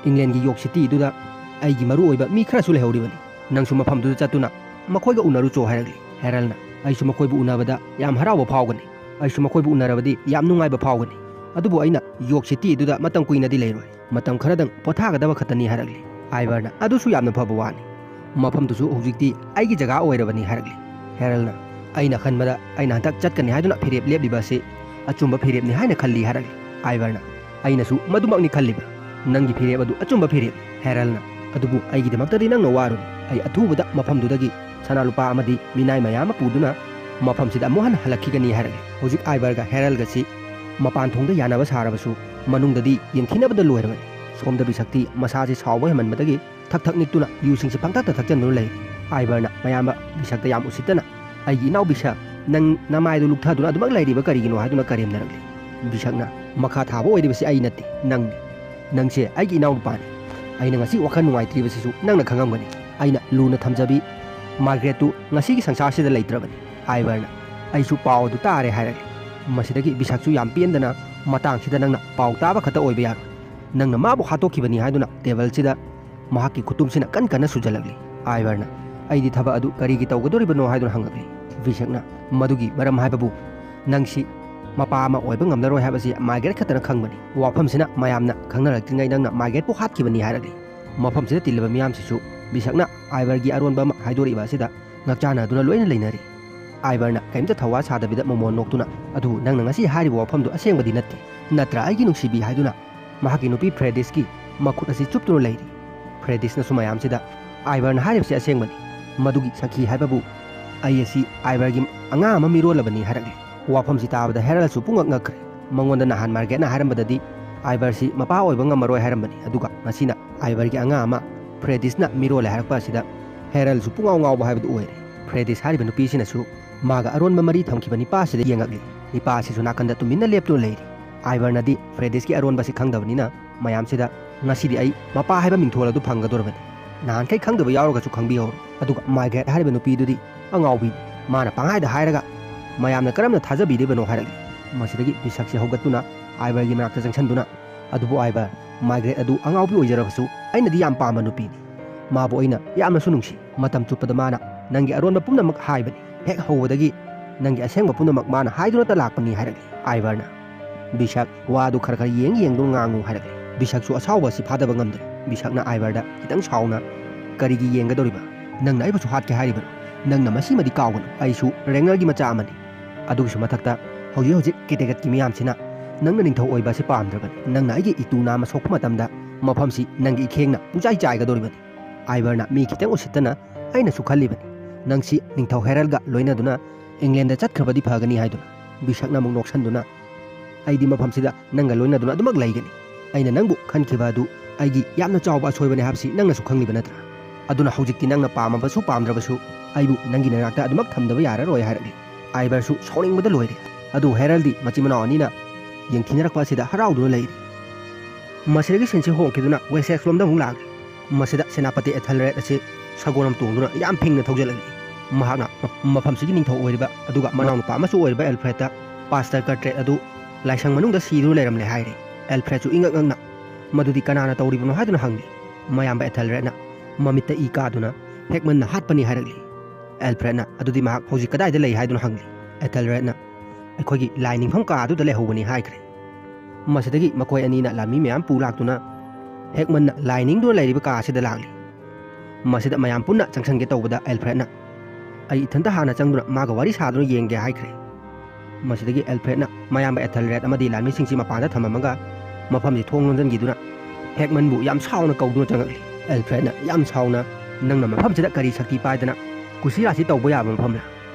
ꯏꯪꯂꯦꯟꯒꯤ ꯌꯣꯔꯛ ꯁꯤꯇꯤꯗꯨꯗ ꯑꯩꯒꯤ ꯃꯔꯨ ꯑꯣꯏꯕ ꯃꯤ ꯈꯔꯁꯨ ꯂꯩꯍꯧꯔꯤꯕꯅꯤ꯫ ꯅꯪꯁꯨ ꯃꯐꯝꯗꯨꯗ ꯆꯠꯇꯨꯅ ꯃꯈꯣꯏꯒ ꯎꯅꯔꯨꯆꯣ" ꯍꯥꯏꯔꯛꯂꯤ꯫ ꯍꯦꯔꯜꯅ, "ꯑꯩꯁꯨ ꯃꯈꯣꯏꯕꯨ ꯎꯅꯕꯗ ꯌꯥꯝ ꯍꯔꯥꯎꯕ ꯐꯥꯎꯒꯅꯤ꯫ ꯑꯩꯁꯨ ꯃꯈꯣꯏꯕꯨ ꯎꯅꯔꯕꯗꯤ ꯌꯥꯝ ꯅꯨꯡꯉꯥꯏꯕ ꯐꯥꯎꯒꯅꯤ꯫ ꯑꯗꯨꯕꯨ ꯑꯩꯅ ꯌꯣꯔꯛ ꯁꯤꯇꯤꯗꯨꯗ ꯃꯇꯝ ꯀꯨꯏꯅꯗꯤ ꯂꯩꯔꯣꯏ꯫ ꯃꯇꯝ ꯈꯔꯗꯪ ꯄꯣꯊꯥꯒꯗꯕ ꯈꯛꯇꯅꯤ" ꯍꯥꯏꯔꯛꯂꯤ꯫ ꯑꯥꯏꯚꯔꯅ, "ꯑꯗꯨꯁꯨ ꯌꯥꯝꯅ ꯐꯕ ꯋꯥꯅꯤ꯫ ꯃꯐꯝꯗꯨꯁꯨ ꯍꯧꯖꯤꯛꯇꯤ ꯑꯩꯒꯤ ꯖꯒꯥ ꯑꯣꯏꯔꯕꯅꯤ" ꯍꯥꯏꯔꯛꯂꯤ꯫ ꯍꯦꯔꯜꯅ, "ꯑꯩꯅ ꯈꯟꯕꯗ ꯑꯩꯅ ꯍꯟꯗꯛ ꯆꯠꯀꯅꯤ ꯍꯥꯏꯗꯨꯅ ꯐꯤꯔꯦꯞ ꯂꯦꯞꯂꯤꯕ ꯑꯁꯤ ꯑꯆꯨꯝꯕ ꯐꯤꯔꯦꯞꯅꯤ ꯍꯥꯏꯅ ꯈꯜꯂꯤ" ꯍꯥꯏꯔꯛꯂꯤ꯫ ꯑꯥꯏꯚꯔꯅ, "ꯑꯩꯅꯁꯨ ꯃꯗꯨꯃꯛꯅꯤ ꯈꯜꯂꯤꯕ꯫ ꯅꯪꯒꯤ ꯐꯤꯔꯦꯞ ꯑꯗꯨ ꯑꯆꯨꯝꯕ ꯐꯤꯔꯦꯞꯅꯤ꯫" ꯍꯦꯔꯜꯅ, "ꯑꯗꯨꯕꯨ ꯑꯩꯒꯤꯗꯃꯛꯇꯗꯤ ꯅꯪꯅ ꯋꯥꯔꯨꯅꯨ꯫ ꯑꯩ ꯑꯊꯨꯕꯗ ꯃꯐꯝꯗꯨꯗꯒꯤ ꯁꯅꯥ ꯂꯨꯄꯥ ꯑꯃꯗꯤ ꯃꯤꯅꯥꯏ ꯃꯌꯥꯝ ꯑꯃ ꯄꯨꯗꯨꯅ ꯃꯐꯝꯁꯤꯗ ꯑꯃꯨꯛ ꯍꯟꯅ ꯍꯜꯂꯛꯈꯤꯒꯅꯤ" ꯍꯥꯏꯔꯛꯂꯤ꯫ ꯍꯧꯖꯤꯛ ꯑꯥꯏꯚꯔꯒ ꯍꯦꯔꯜꯒꯁꯤ ꯃꯄꯥꯟ ꯊꯣꯡꯗ ꯌꯥꯅꯕ ꯁꯥꯔꯕꯁꯨ ꯃꯅꯨꯡꯗꯗꯤ ꯌꯦꯡꯊꯤꯅꯕꯗ ꯂꯣꯏꯔꯕꯅꯤ꯫ ꯁꯣꯝꯗ ꯕꯤꯁꯛꯇꯤ ꯃꯁꯥꯁꯦ ꯁꯥꯎꯕ ꯍꯦꯟꯃꯟꯕꯗꯒꯤ ꯊꯛ ꯊꯛ ꯅꯤꯛꯇꯨꯅ ꯌꯨꯁꯤꯡꯁꯦ ꯄꯪꯊꯛꯇ ꯊꯛꯆꯟꯗꯨꯅ ꯂꯩꯔꯤ꯫ ꯑꯥꯏꯚꯔꯅ ꯃꯌꯥꯝꯕ ꯕꯤꯁꯛꯇ ꯌꯥꯝ ꯎꯁꯤꯠꯇꯅ, "ꯑꯩꯒꯤ ꯏꯅꯥꯎ ꯕꯤꯁꯛ, ꯅꯪ ꯅꯃꯥꯏꯗꯨ ꯂꯨꯛꯊꯗꯨꯅ ꯑꯗꯨꯃꯛ ꯂꯩꯔꯤꯕ ꯀꯔꯤꯒꯤꯅꯣ?" ꯍꯥꯏꯗꯨꯅ ꯀꯔꯦꯝꯅꯔꯛꯂꯤ꯫ ꯕꯤꯁꯛꯅ, "ꯃꯈꯥ ꯊꯥꯕ ꯑꯣꯏꯔꯤꯕꯁꯤ ꯑꯩ ꯅꯠꯇꯦ, ꯅꯪꯅꯤ꯫ ꯅꯪꯁꯦ ꯑꯩꯒꯤ ꯏꯅꯥꯎꯅꯨꯄꯥꯅꯤ꯫ ꯑꯩꯅ ꯉꯁꯤ ꯋꯥꯈꯜ ꯅꯨꯡꯉꯥꯏꯇ꯭ꯔꯤꯕꯁꯤꯁꯨ ꯅꯪꯅ ꯈꯪꯉꯝꯒꯅꯤ꯫ ꯑꯩꯅ ꯂꯨꯅ ꯊꯝꯖꯕꯤ ꯃꯥꯔꯒ꯭ꯔꯦꯠꯇꯨ ꯉꯁꯤꯒꯤ ꯁꯪꯁꯥꯔꯁꯤꯗ ꯂꯩꯇ꯭ꯔꯕꯅꯤ꯫" ꯑꯥꯏꯚꯔꯅ, "ꯑꯩꯁꯨ ꯄꯥꯎ ꯑꯗꯨ ꯇꯥꯔꯦ" ꯍꯥꯏꯔꯛꯂꯤ꯫ ꯃꯁꯤꯗꯒꯤ ꯕꯤꯁꯛꯁꯨ ꯌꯥꯝ ꯄꯦꯟꯗꯅ, "ꯃꯇꯥꯡꯁꯤꯗ ꯅꯪꯅ ꯄꯥꯎ ꯇꯥꯕ ꯈꯛꯇ ꯑꯣꯏꯕ ꯌꯥꯔꯣꯏ꯫ ꯅꯪꯅ ꯃꯥꯕꯨ ꯍꯥꯠꯇꯣꯛꯈꯤꯕꯅꯤ" ꯍꯥꯏꯗꯨꯅ ꯇꯦꯕꯜꯁꯤꯗ ꯃꯍꯥꯛꯀꯤ ꯈꯨꯇꯨꯝꯁꯤꯅ ꯀꯟ ꯀꯟꯅ ꯁꯨꯖꯜꯂꯛꯂꯤ꯫ ꯑꯥꯏꯚꯔꯅ, "ꯑꯩꯗꯤ ꯊꯕꯛ ꯑꯗꯨ ꯀꯔꯤꯒꯤ ꯇꯧꯒꯗꯧꯔꯤꯕꯅꯣ?" ꯍꯥꯏꯗꯨꯅ ꯍꯪꯉꯛꯂꯤ꯫ ꯕꯤꯁꯛꯅ, "ꯃꯗꯨꯒꯤ ꯃꯔꯝ ꯍꯥꯏꯕꯕꯨ ꯅꯪꯁꯤ ꯃꯄꯥ ꯑꯃ ꯑꯣꯏꯕ ꯉꯝꯂꯔꯣꯏ ꯍꯥꯏꯕꯁꯤ ꯃꯥꯏꯒ꯭ꯔꯦꯠ ꯈꯛꯇꯅ ꯈꯪꯕꯅꯤ꯫ ꯋꯥꯐꯝꯁꯤꯅ ꯃꯌꯥꯝꯅ ꯈꯪꯅꯔꯛꯇ꯭ꯔꯤꯉꯩ ꯅꯪꯅ ꯃꯥꯏꯒ꯭ꯔꯦꯠꯄꯨ ꯍꯥꯠꯈꯤꯕꯅꯤ" ꯍꯥꯏꯔꯛꯂꯤ꯫ ꯃꯐꯝꯁꯤꯗ ꯇꯤꯜꯂꯤꯕ ꯃꯤꯌꯥꯝꯁꯤꯁꯨ ꯕꯤꯁꯛꯅ ꯑꯥꯏꯚꯔꯒꯤ ꯑꯔꯣꯟꯕ ꯑꯃ ꯍꯥꯏꯗꯣꯔꯛꯏꯕ ꯑꯁꯤꯗ ꯉꯛꯆꯥꯟꯅꯗꯨꯅ ꯂꯣꯏꯅ ꯂꯩꯅꯔꯤ꯫ ꯑꯥꯏꯚꯔꯅ ꯀꯔꯤꯝꯇ ꯊꯧꯋꯥ ꯁꯥꯗꯕꯤꯗ ꯃꯣꯃꯣꯟ ꯅꯣꯛꯇꯨꯅ, "ꯑꯗꯨꯕꯨ ꯅꯪꯅ ꯉꯁꯤ ꯍꯥꯏꯔꯤꯕ ꯋꯥꯐꯝꯗꯨ ꯑꯁꯦꯡꯕꯗꯤ ꯅꯠꯇꯦ, ꯅꯠꯇ꯭ꯔꯥ ꯑꯩꯒꯤ ꯅꯨꯡꯁꯤꯕꯤ?" ꯍꯥꯏꯗꯨꯅ ꯃꯍꯥꯛꯀꯤ ꯅꯨꯄꯤ ꯐ꯭ꯔꯦꯗꯤꯁꯀꯤ ꯃꯈꯨꯠ ꯑꯁꯤ ꯆꯨꯞꯇꯨꯅ ꯂꯩꯔꯤ꯫ ꯐ꯭ꯔꯦꯗꯤꯁꯅꯁꯨ ꯃꯌꯥꯝꯁꯤꯗ, "ꯑꯥꯏꯚꯔꯅ ꯍꯥꯏꯔꯤꯕꯁꯤ ꯑꯁꯦꯡꯕꯅꯤ꯫ ꯃꯗꯨꯒꯤ ꯁꯈꯤ ꯍꯥꯏꯕꯕꯨ ꯑꯩ ꯑꯁꯤ ꯑꯥꯏꯚꯔꯒꯤ ꯑꯉꯥꯡ ꯑꯃ ꯃꯤꯔꯣꯜꯂꯕꯅꯤ" ꯍꯥꯏꯔꯛꯂꯤ꯫ ꯋꯥꯐꯝꯁꯤ ꯇꯥꯕꯗ ꯍꯦꯔꯜꯁꯨ ꯄꯨꯡꯉꯛ ꯉꯛꯈ꯭ꯔꯦ꯫ ꯃꯉꯣꯟꯗ ꯅꯍꯥꯟ ꯃꯥꯔꯒꯦꯠꯅ ꯍꯥꯏꯔꯝꯕꯗꯗꯤ ꯑꯥꯏꯚꯔꯁꯤ ꯃꯄꯥ ꯑꯣꯏꯕ ꯉꯝꯃꯔꯣꯏ ꯍꯥꯏꯔꯝꯕꯅꯤ, ꯑꯗꯨꯒ ꯉꯁꯤꯅ ꯑꯥꯏꯚꯔꯒꯤ ꯑꯉꯥꯡ ꯑꯃ ꯐ꯭ꯔꯦꯗꯤꯁꯅ ꯃꯤꯔꯣꯜꯂꯦ ꯍꯥꯏꯔꯛꯄ ꯑꯁꯤꯗ ꯍꯦꯔꯜꯁꯨ ꯄꯨꯡꯉꯥꯎ ꯉꯥꯎꯕ ꯍꯥꯏꯕꯗꯨ ꯑꯣꯏꯔꯦ꯫ ꯐ꯭ꯔꯦꯗꯤꯁ ꯍꯥꯏꯔꯤꯕ ꯅꯨꯄꯤꯁꯤꯅꯁꯨ ꯃꯥꯒ ꯑꯔꯣꯟꯕ ꯃꯔꯤ ꯊꯝꯈꯤꯕ ꯅꯤꯄꯥ ꯑꯁꯤꯗ ꯌꯦꯡꯉꯛꯂꯤ꯫ ꯅꯤꯄꯥ ꯑꯁꯤꯁꯨ ꯅꯥꯀꯟꯗ ꯇꯨꯃꯤꯟꯅ ꯂꯦꯞꯇꯨꯅ ꯂꯩꯔꯤ꯫ ꯑꯥꯏꯚꯔꯅꯗꯤ ꯐ꯭ꯔꯦꯗꯤꯁꯀꯤ ꯑꯔꯣꯟꯕꯁꯤ ꯈꯪꯗꯕꯅꯤꯅ ꯃꯌꯥꯝꯁꯤꯗ, "ꯉꯁꯤꯗꯤ ꯑꯩ ꯃꯄꯥ ꯍꯥꯏꯕ ꯃꯤꯡꯊꯣꯜ ꯑꯗꯨ ꯐꯪꯒꯗꯧꯔꯕꯅꯤ꯫ ꯅꯍꯥꯟꯈꯩ ꯈꯪꯗꯕ ꯌꯥꯎꯔꯒꯁꯨ ꯈꯪꯕꯤꯍꯧꯔꯣ꯫" ꯑꯗꯨꯒ ꯃꯥꯏꯒ꯭ꯔꯦꯠ ꯍꯥꯏꯔꯤꯕ ꯅꯨꯄꯤꯗꯨꯗꯤ ꯑꯉꯥꯎꯕꯤꯅꯤ꯫ ꯃꯥꯅ ꯄꯪꯍꯥꯏꯗ ꯍꯥꯏꯔꯒ ꯃꯌꯥꯝꯅ ꯀꯔꯝꯅ ꯊꯥꯖꯕꯤꯔꯤꯕꯅꯣ ꯍꯥꯏꯔꯛꯂꯤ꯫ ꯃꯁꯤꯗꯒꯤ ꯕꯤꯁꯛꯁꯤ ꯍꯧꯒꯠꯇꯨꯅ ꯑꯥꯏꯚꯔꯒꯤ ꯃꯅꯥꯛꯇ ꯆꯪꯁꯤꯟꯗꯨꯅ, "ꯑꯗꯨꯕꯨ ꯑꯥꯏꯚꯔ, ꯃꯥꯏꯒ꯭ꯔꯦꯠ ꯑꯗꯨ ꯑꯉꯥꯎꯕꯤ ꯑꯣꯏꯖꯔꯕꯁꯨ ꯑꯩꯅꯗꯤ ꯌꯥꯝ ꯄꯥꯝꯕ ꯅꯨꯄꯤꯅꯤ꯫ ꯃꯥꯕꯨ ꯑꯩꯅ ꯌꯥꯝꯅꯁꯨ ꯅꯨꯡꯁꯤ꯫ ꯃꯇꯝ ꯆꯨꯞꯄꯗ ꯃꯥꯅ ꯅꯪꯒꯤ ꯑꯔꯣꯟꯕ ꯄꯨꯝꯅꯃꯛ ꯍꯥꯏꯕꯅꯤ꯫ ꯍꯦꯛ ꯍꯧꯕꯗꯒꯤ ꯅꯪꯒꯤ ꯑꯁꯦꯡꯕ ꯄꯨꯝꯅꯃꯛ ꯃꯥꯅ ꯍꯥꯏꯗꯨꯅꯇ ꯂꯥꯛꯄꯅꯤ" ꯍꯥꯏꯔꯛꯂꯤ꯫ ꯑꯥꯏꯚꯔꯅ, "ꯕꯤꯁꯛ, ꯋꯥꯗꯨ ꯈꯔ ꯈꯔ ꯌꯦꯡ ꯌꯦꯡꯗꯨꯅ ꯉꯥꯡꯉꯨ" ꯍꯥꯏꯔꯛꯂꯤ꯫ ꯕꯤꯁꯛꯁꯨ ꯑꯁꯥꯎꯕ ꯑꯁꯤ ꯐꯥꯗꯕ ꯉꯝꯗ꯭ꯔꯦ꯫ ꯕꯤꯁꯛꯅ ꯑꯥꯏꯚꯔꯗ ꯈꯤꯇꯪ ꯁꯥꯎꯅ, "ꯀꯔꯤꯒꯤ ꯌꯦꯡꯒꯗꯧꯔꯤꯕ? ꯅꯪꯅ ꯑꯩꯕꯨꯁꯨ ꯍꯥꯠꯀꯦ ꯍꯥꯏꯔꯤꯕꯔꯣ? ꯅꯪꯅ ꯃꯁꯤꯃꯗꯤ ꯀꯥꯎꯒꯅꯨ, ꯑꯩꯁꯨ ꯔꯦꯡꯅꯔꯒꯤ ꯃꯆꯥ ꯑꯃꯅꯤ꯫ ꯑꯗꯨꯒꯤꯁꯨ ꯃꯊꯛꯇ ꯍꯧꯖꯤꯛ ꯍꯧꯖꯤꯛ ꯀꯦꯇꯦꯒꯠꯀꯤ ꯃꯤꯌꯥꯝꯁꯤꯅ ꯅꯪꯅ ꯅꯤꯡꯊꯧ ꯑꯣꯏꯕ ꯑꯁꯤ ꯄꯥꯝꯗ꯭ꯔꯕꯅꯤ꯫ ꯅꯪꯅ ꯑꯩꯒꯤ ꯏꯇꯨ ꯅꯥꯝꯃ ꯁꯣꯛꯄ ꯃꯇꯝꯗ ꯃꯐꯝꯁꯤ ꯅꯪꯒꯤ ꯏꯈꯦꯡꯅ ꯄꯨꯡꯆꯥꯏ ꯆꯥꯏꯒꯗꯧꯔꯤꯕꯅꯤ꯫" ꯑꯥꯏꯚꯔꯅ ꯃꯤ ꯈꯤꯇꯪ ꯎꯁꯤꯠꯇꯅ, "ꯑꯩꯅꯁꯨ ꯈꯜꯂꯤꯕꯅꯤ, ꯅꯪꯁꯤ ꯅꯤꯡꯊꯧ ꯍꯦꯔꯜꯒ ꯂꯣꯏꯅꯗꯨꯅ ꯏꯪꯂꯦꯟꯗ ꯆꯠꯈ꯭ꯔꯕꯗꯤ ꯐꯒꯅꯤ" ꯍꯥꯏꯗꯨꯅ꯫ ꯕꯤꯁꯛꯅ ꯑꯃꯨꯛ ꯅꯣꯛꯁꯟꯗꯨꯅ, ꯑꯩꯗꯤ ꯃꯐꯝꯁꯤꯗ ꯅꯪꯒ ꯂꯣꯏꯅꯗꯨꯅ ꯑꯗꯨꯃꯛ ꯂꯩꯒꯅꯤ꯫ ꯑꯩꯅ ꯅꯪꯕꯨ ꯈꯟꯈꯤꯕ ꯑꯗꯨ ꯑꯩꯒꯤ ꯌꯥꯝꯅ ꯆꯥꯎꯕ ꯑꯁꯣꯏꯕꯅꯤ ꯍꯥꯏꯕꯁꯤ ꯅꯪꯅꯁꯨ ꯈꯪꯂꯤꯕ ꯅꯠꯇ꯭ꯔꯥ? ꯑꯗꯨꯅ ꯍꯧꯖꯤꯛꯇꯤ ꯅꯪꯅ ꯄꯥꯝꯃꯕꯁꯨ ꯄꯥꯝꯗ꯭ꯔꯕꯁꯨ ꯑꯩꯕꯨ ꯅꯪꯒꯤ ꯅꯅꯥꯛꯇ ꯑꯗꯨꯃꯛ ꯊꯝꯗꯕ ꯌꯥꯔꯔꯣꯏ ꯍꯥꯏꯔꯛꯂꯤ꯫ ꯑꯥꯏꯚꯔꯁꯨ ꯁꯥꯎꯅꯤꯡꯕꯗ ꯂꯣꯏꯔꯦ꯫ ꯑꯗꯨ ꯍꯦꯔꯜꯗꯤ ꯃꯆꯤꯟ ꯃꯅꯥꯎ ꯑꯅꯤꯅ ꯌꯦꯡꯊꯤꯅꯔꯛꯄ ꯑꯁꯤꯗ ꯍꯔꯥꯎꯗꯨꯅ ꯂꯩꯔꯤ꯫ ꯃꯁꯤꯗꯒꯤ ꯁꯤꯟꯁꯤ ꯍꯣꯡꯈꯤꯗꯨꯅ ꯋꯦꯁꯦꯛꯁ ꯂꯣꯝꯗ ꯑꯃꯨꯛ ꯂꯥꯛꯂꯤ꯫ ꯃꯁꯤꯗ ꯁꯦꯅꯥꯄꯇꯤ ꯑꯦꯊꯦꯜꯔꯦꯗ ꯑꯁꯤ ꯁꯒꯣꯜ ꯑꯃ ꯇꯣꯡꯗꯨꯅ ꯌꯥꯝ ꯐꯤꯡꯅ ꯊꯧꯖꯤꯜꯂꯛꯂꯤ꯫ ꯃꯍꯥꯛꯅ ꯃ-, ꯃꯐꯝꯁꯤꯒꯤ ꯅꯤꯡꯊꯧ ꯑꯣꯏꯔꯤꯕ ꯑꯗꯨꯒ ꯃꯅꯥꯎꯅꯨꯄꯥ ꯑꯃꯁꯨ ꯑꯣꯏꯔꯤꯕ ꯑꯦꯜꯐ꯭ꯔꯦꯗꯇ ꯄꯥꯁꯇꯔ ꯀꯔꯇ꯭ꯔꯦꯠ ꯑꯗꯨ ꯂꯥꯏꯁꯪ ꯃꯅꯨꯡꯗ ꯁꯤꯗꯨꯅ ꯂꯩꯔꯝꯂꯦ ꯍꯥꯏꯔꯦ꯫ ꯑꯦꯜꯐ꯭ꯔꯦꯗꯁꯨ ꯏꯉꯛ ꯉꯛꯅ ꯃꯗꯨꯗꯤ ꯀꯅꯥꯅ ꯇꯧꯔꯤꯕꯅꯣ ꯍꯥꯏꯗꯨꯅ ꯍꯪꯂꯤ꯫ ꯃꯌꯥꯝꯕ ꯑꯦꯊꯦꯜꯔꯦꯗꯅ ꯃꯃꯤꯠꯇ ꯏ ꯀꯥꯗꯨꯅ ꯍꯦꯛꯃꯟꯅ ꯍꯥꯠꯄꯅꯤ ꯍꯥꯏꯔꯛꯂꯤ꯫ ꯑꯦꯜꯐ꯭ꯔꯦꯗꯅ ꯑꯗꯨꯗꯤ ꯃꯍꯥꯛ ꯍꯧꯖꯤꯛ ꯀꯗꯥꯏꯗ ꯂꯩ ꯍꯥꯏꯗꯨꯅ ꯍꯪꯂꯤ꯫ ꯑꯦꯊꯦꯜꯔꯦꯗꯅ ꯑꯩꯈꯣꯏꯒꯤ ꯂꯥꯏ ꯅꯤꯡꯐꯝ ꯀꯥ ꯑꯗꯨꯗ ꯂꯩꯍꯧꯕꯅꯤ ꯍꯥꯏꯈ꯭ꯔꯦ꯫ ꯃꯁꯤꯗꯒꯤ ꯃꯈꯣꯏ ꯑꯅꯤꯅ ꯂꯥꯟꯃꯤ ꯃꯌꯥꯝ ꯄꯨ ꯂꯥꯛꯇꯨꯅ ꯍꯦꯛꯃꯟꯅ ꯂꯥꯏ ꯅꯤꯡꯗꯨꯅ ꯂꯩꯔꯤꯕ ꯀꯥ ꯑꯁꯤꯗ ꯂꯥꯛꯂꯤ꯫ ꯃꯁꯤꯗ ꯃꯌꯥꯝ ꯄꯨꯟꯅ ꯆꯪꯁꯟꯒꯦ ꯇꯧꯕꯗ ꯑꯦꯜꯐ꯭ꯔꯦꯗꯅ ꯑꯩ ꯏꯊꯟꯇ ꯍꯥꯟꯅ ꯆꯪꯗꯨꯅ ꯃꯥꯒ ꯋꯥꯔꯤ ꯁꯥꯗꯨꯅ ꯌꯦꯡꯒꯦ ꯍꯥꯏꯈ꯭ꯔꯦ꯫ ꯃꯁꯤꯗꯒꯤ ꯑꯦꯜꯐ꯭ꯔꯦꯗꯅ ꯃꯌꯥꯝꯕ ꯑꯦꯊꯦꯜꯔꯦꯗ ꯑꯃꯗꯤ ꯂꯥꯟꯃꯤꯁꯤꯡꯁꯤ ꯃꯄꯥꯟꯗ ꯊꯝꯃꯝꯃꯒ ꯃꯐꯝꯁꯤ ꯊꯣꯡ ꯂꯣꯟꯁꯤꯟꯈꯤꯗꯨꯅ ꯍꯦꯛꯃꯟꯕꯨ ꯌꯥꯝ ꯁꯥꯎꯅ ꯀꯧꯗꯨꯅ ꯆꯪꯉꯛꯂꯤ꯫ ꯑꯦꯜꯐ꯭ꯔꯦꯗꯅ ꯌꯥꯝ ꯁꯥꯎꯅ, "ꯅꯪꯅ ꯃꯐꯝꯁꯤꯗ ꯀꯔꯤ ꯁꯛꯇꯤ ꯄꯥꯏꯗꯅ ꯀꯨꯁꯤꯔꯥꯁꯤ ꯇꯧꯕ ꯌꯥꯕ ꯃꯐꯝꯂ?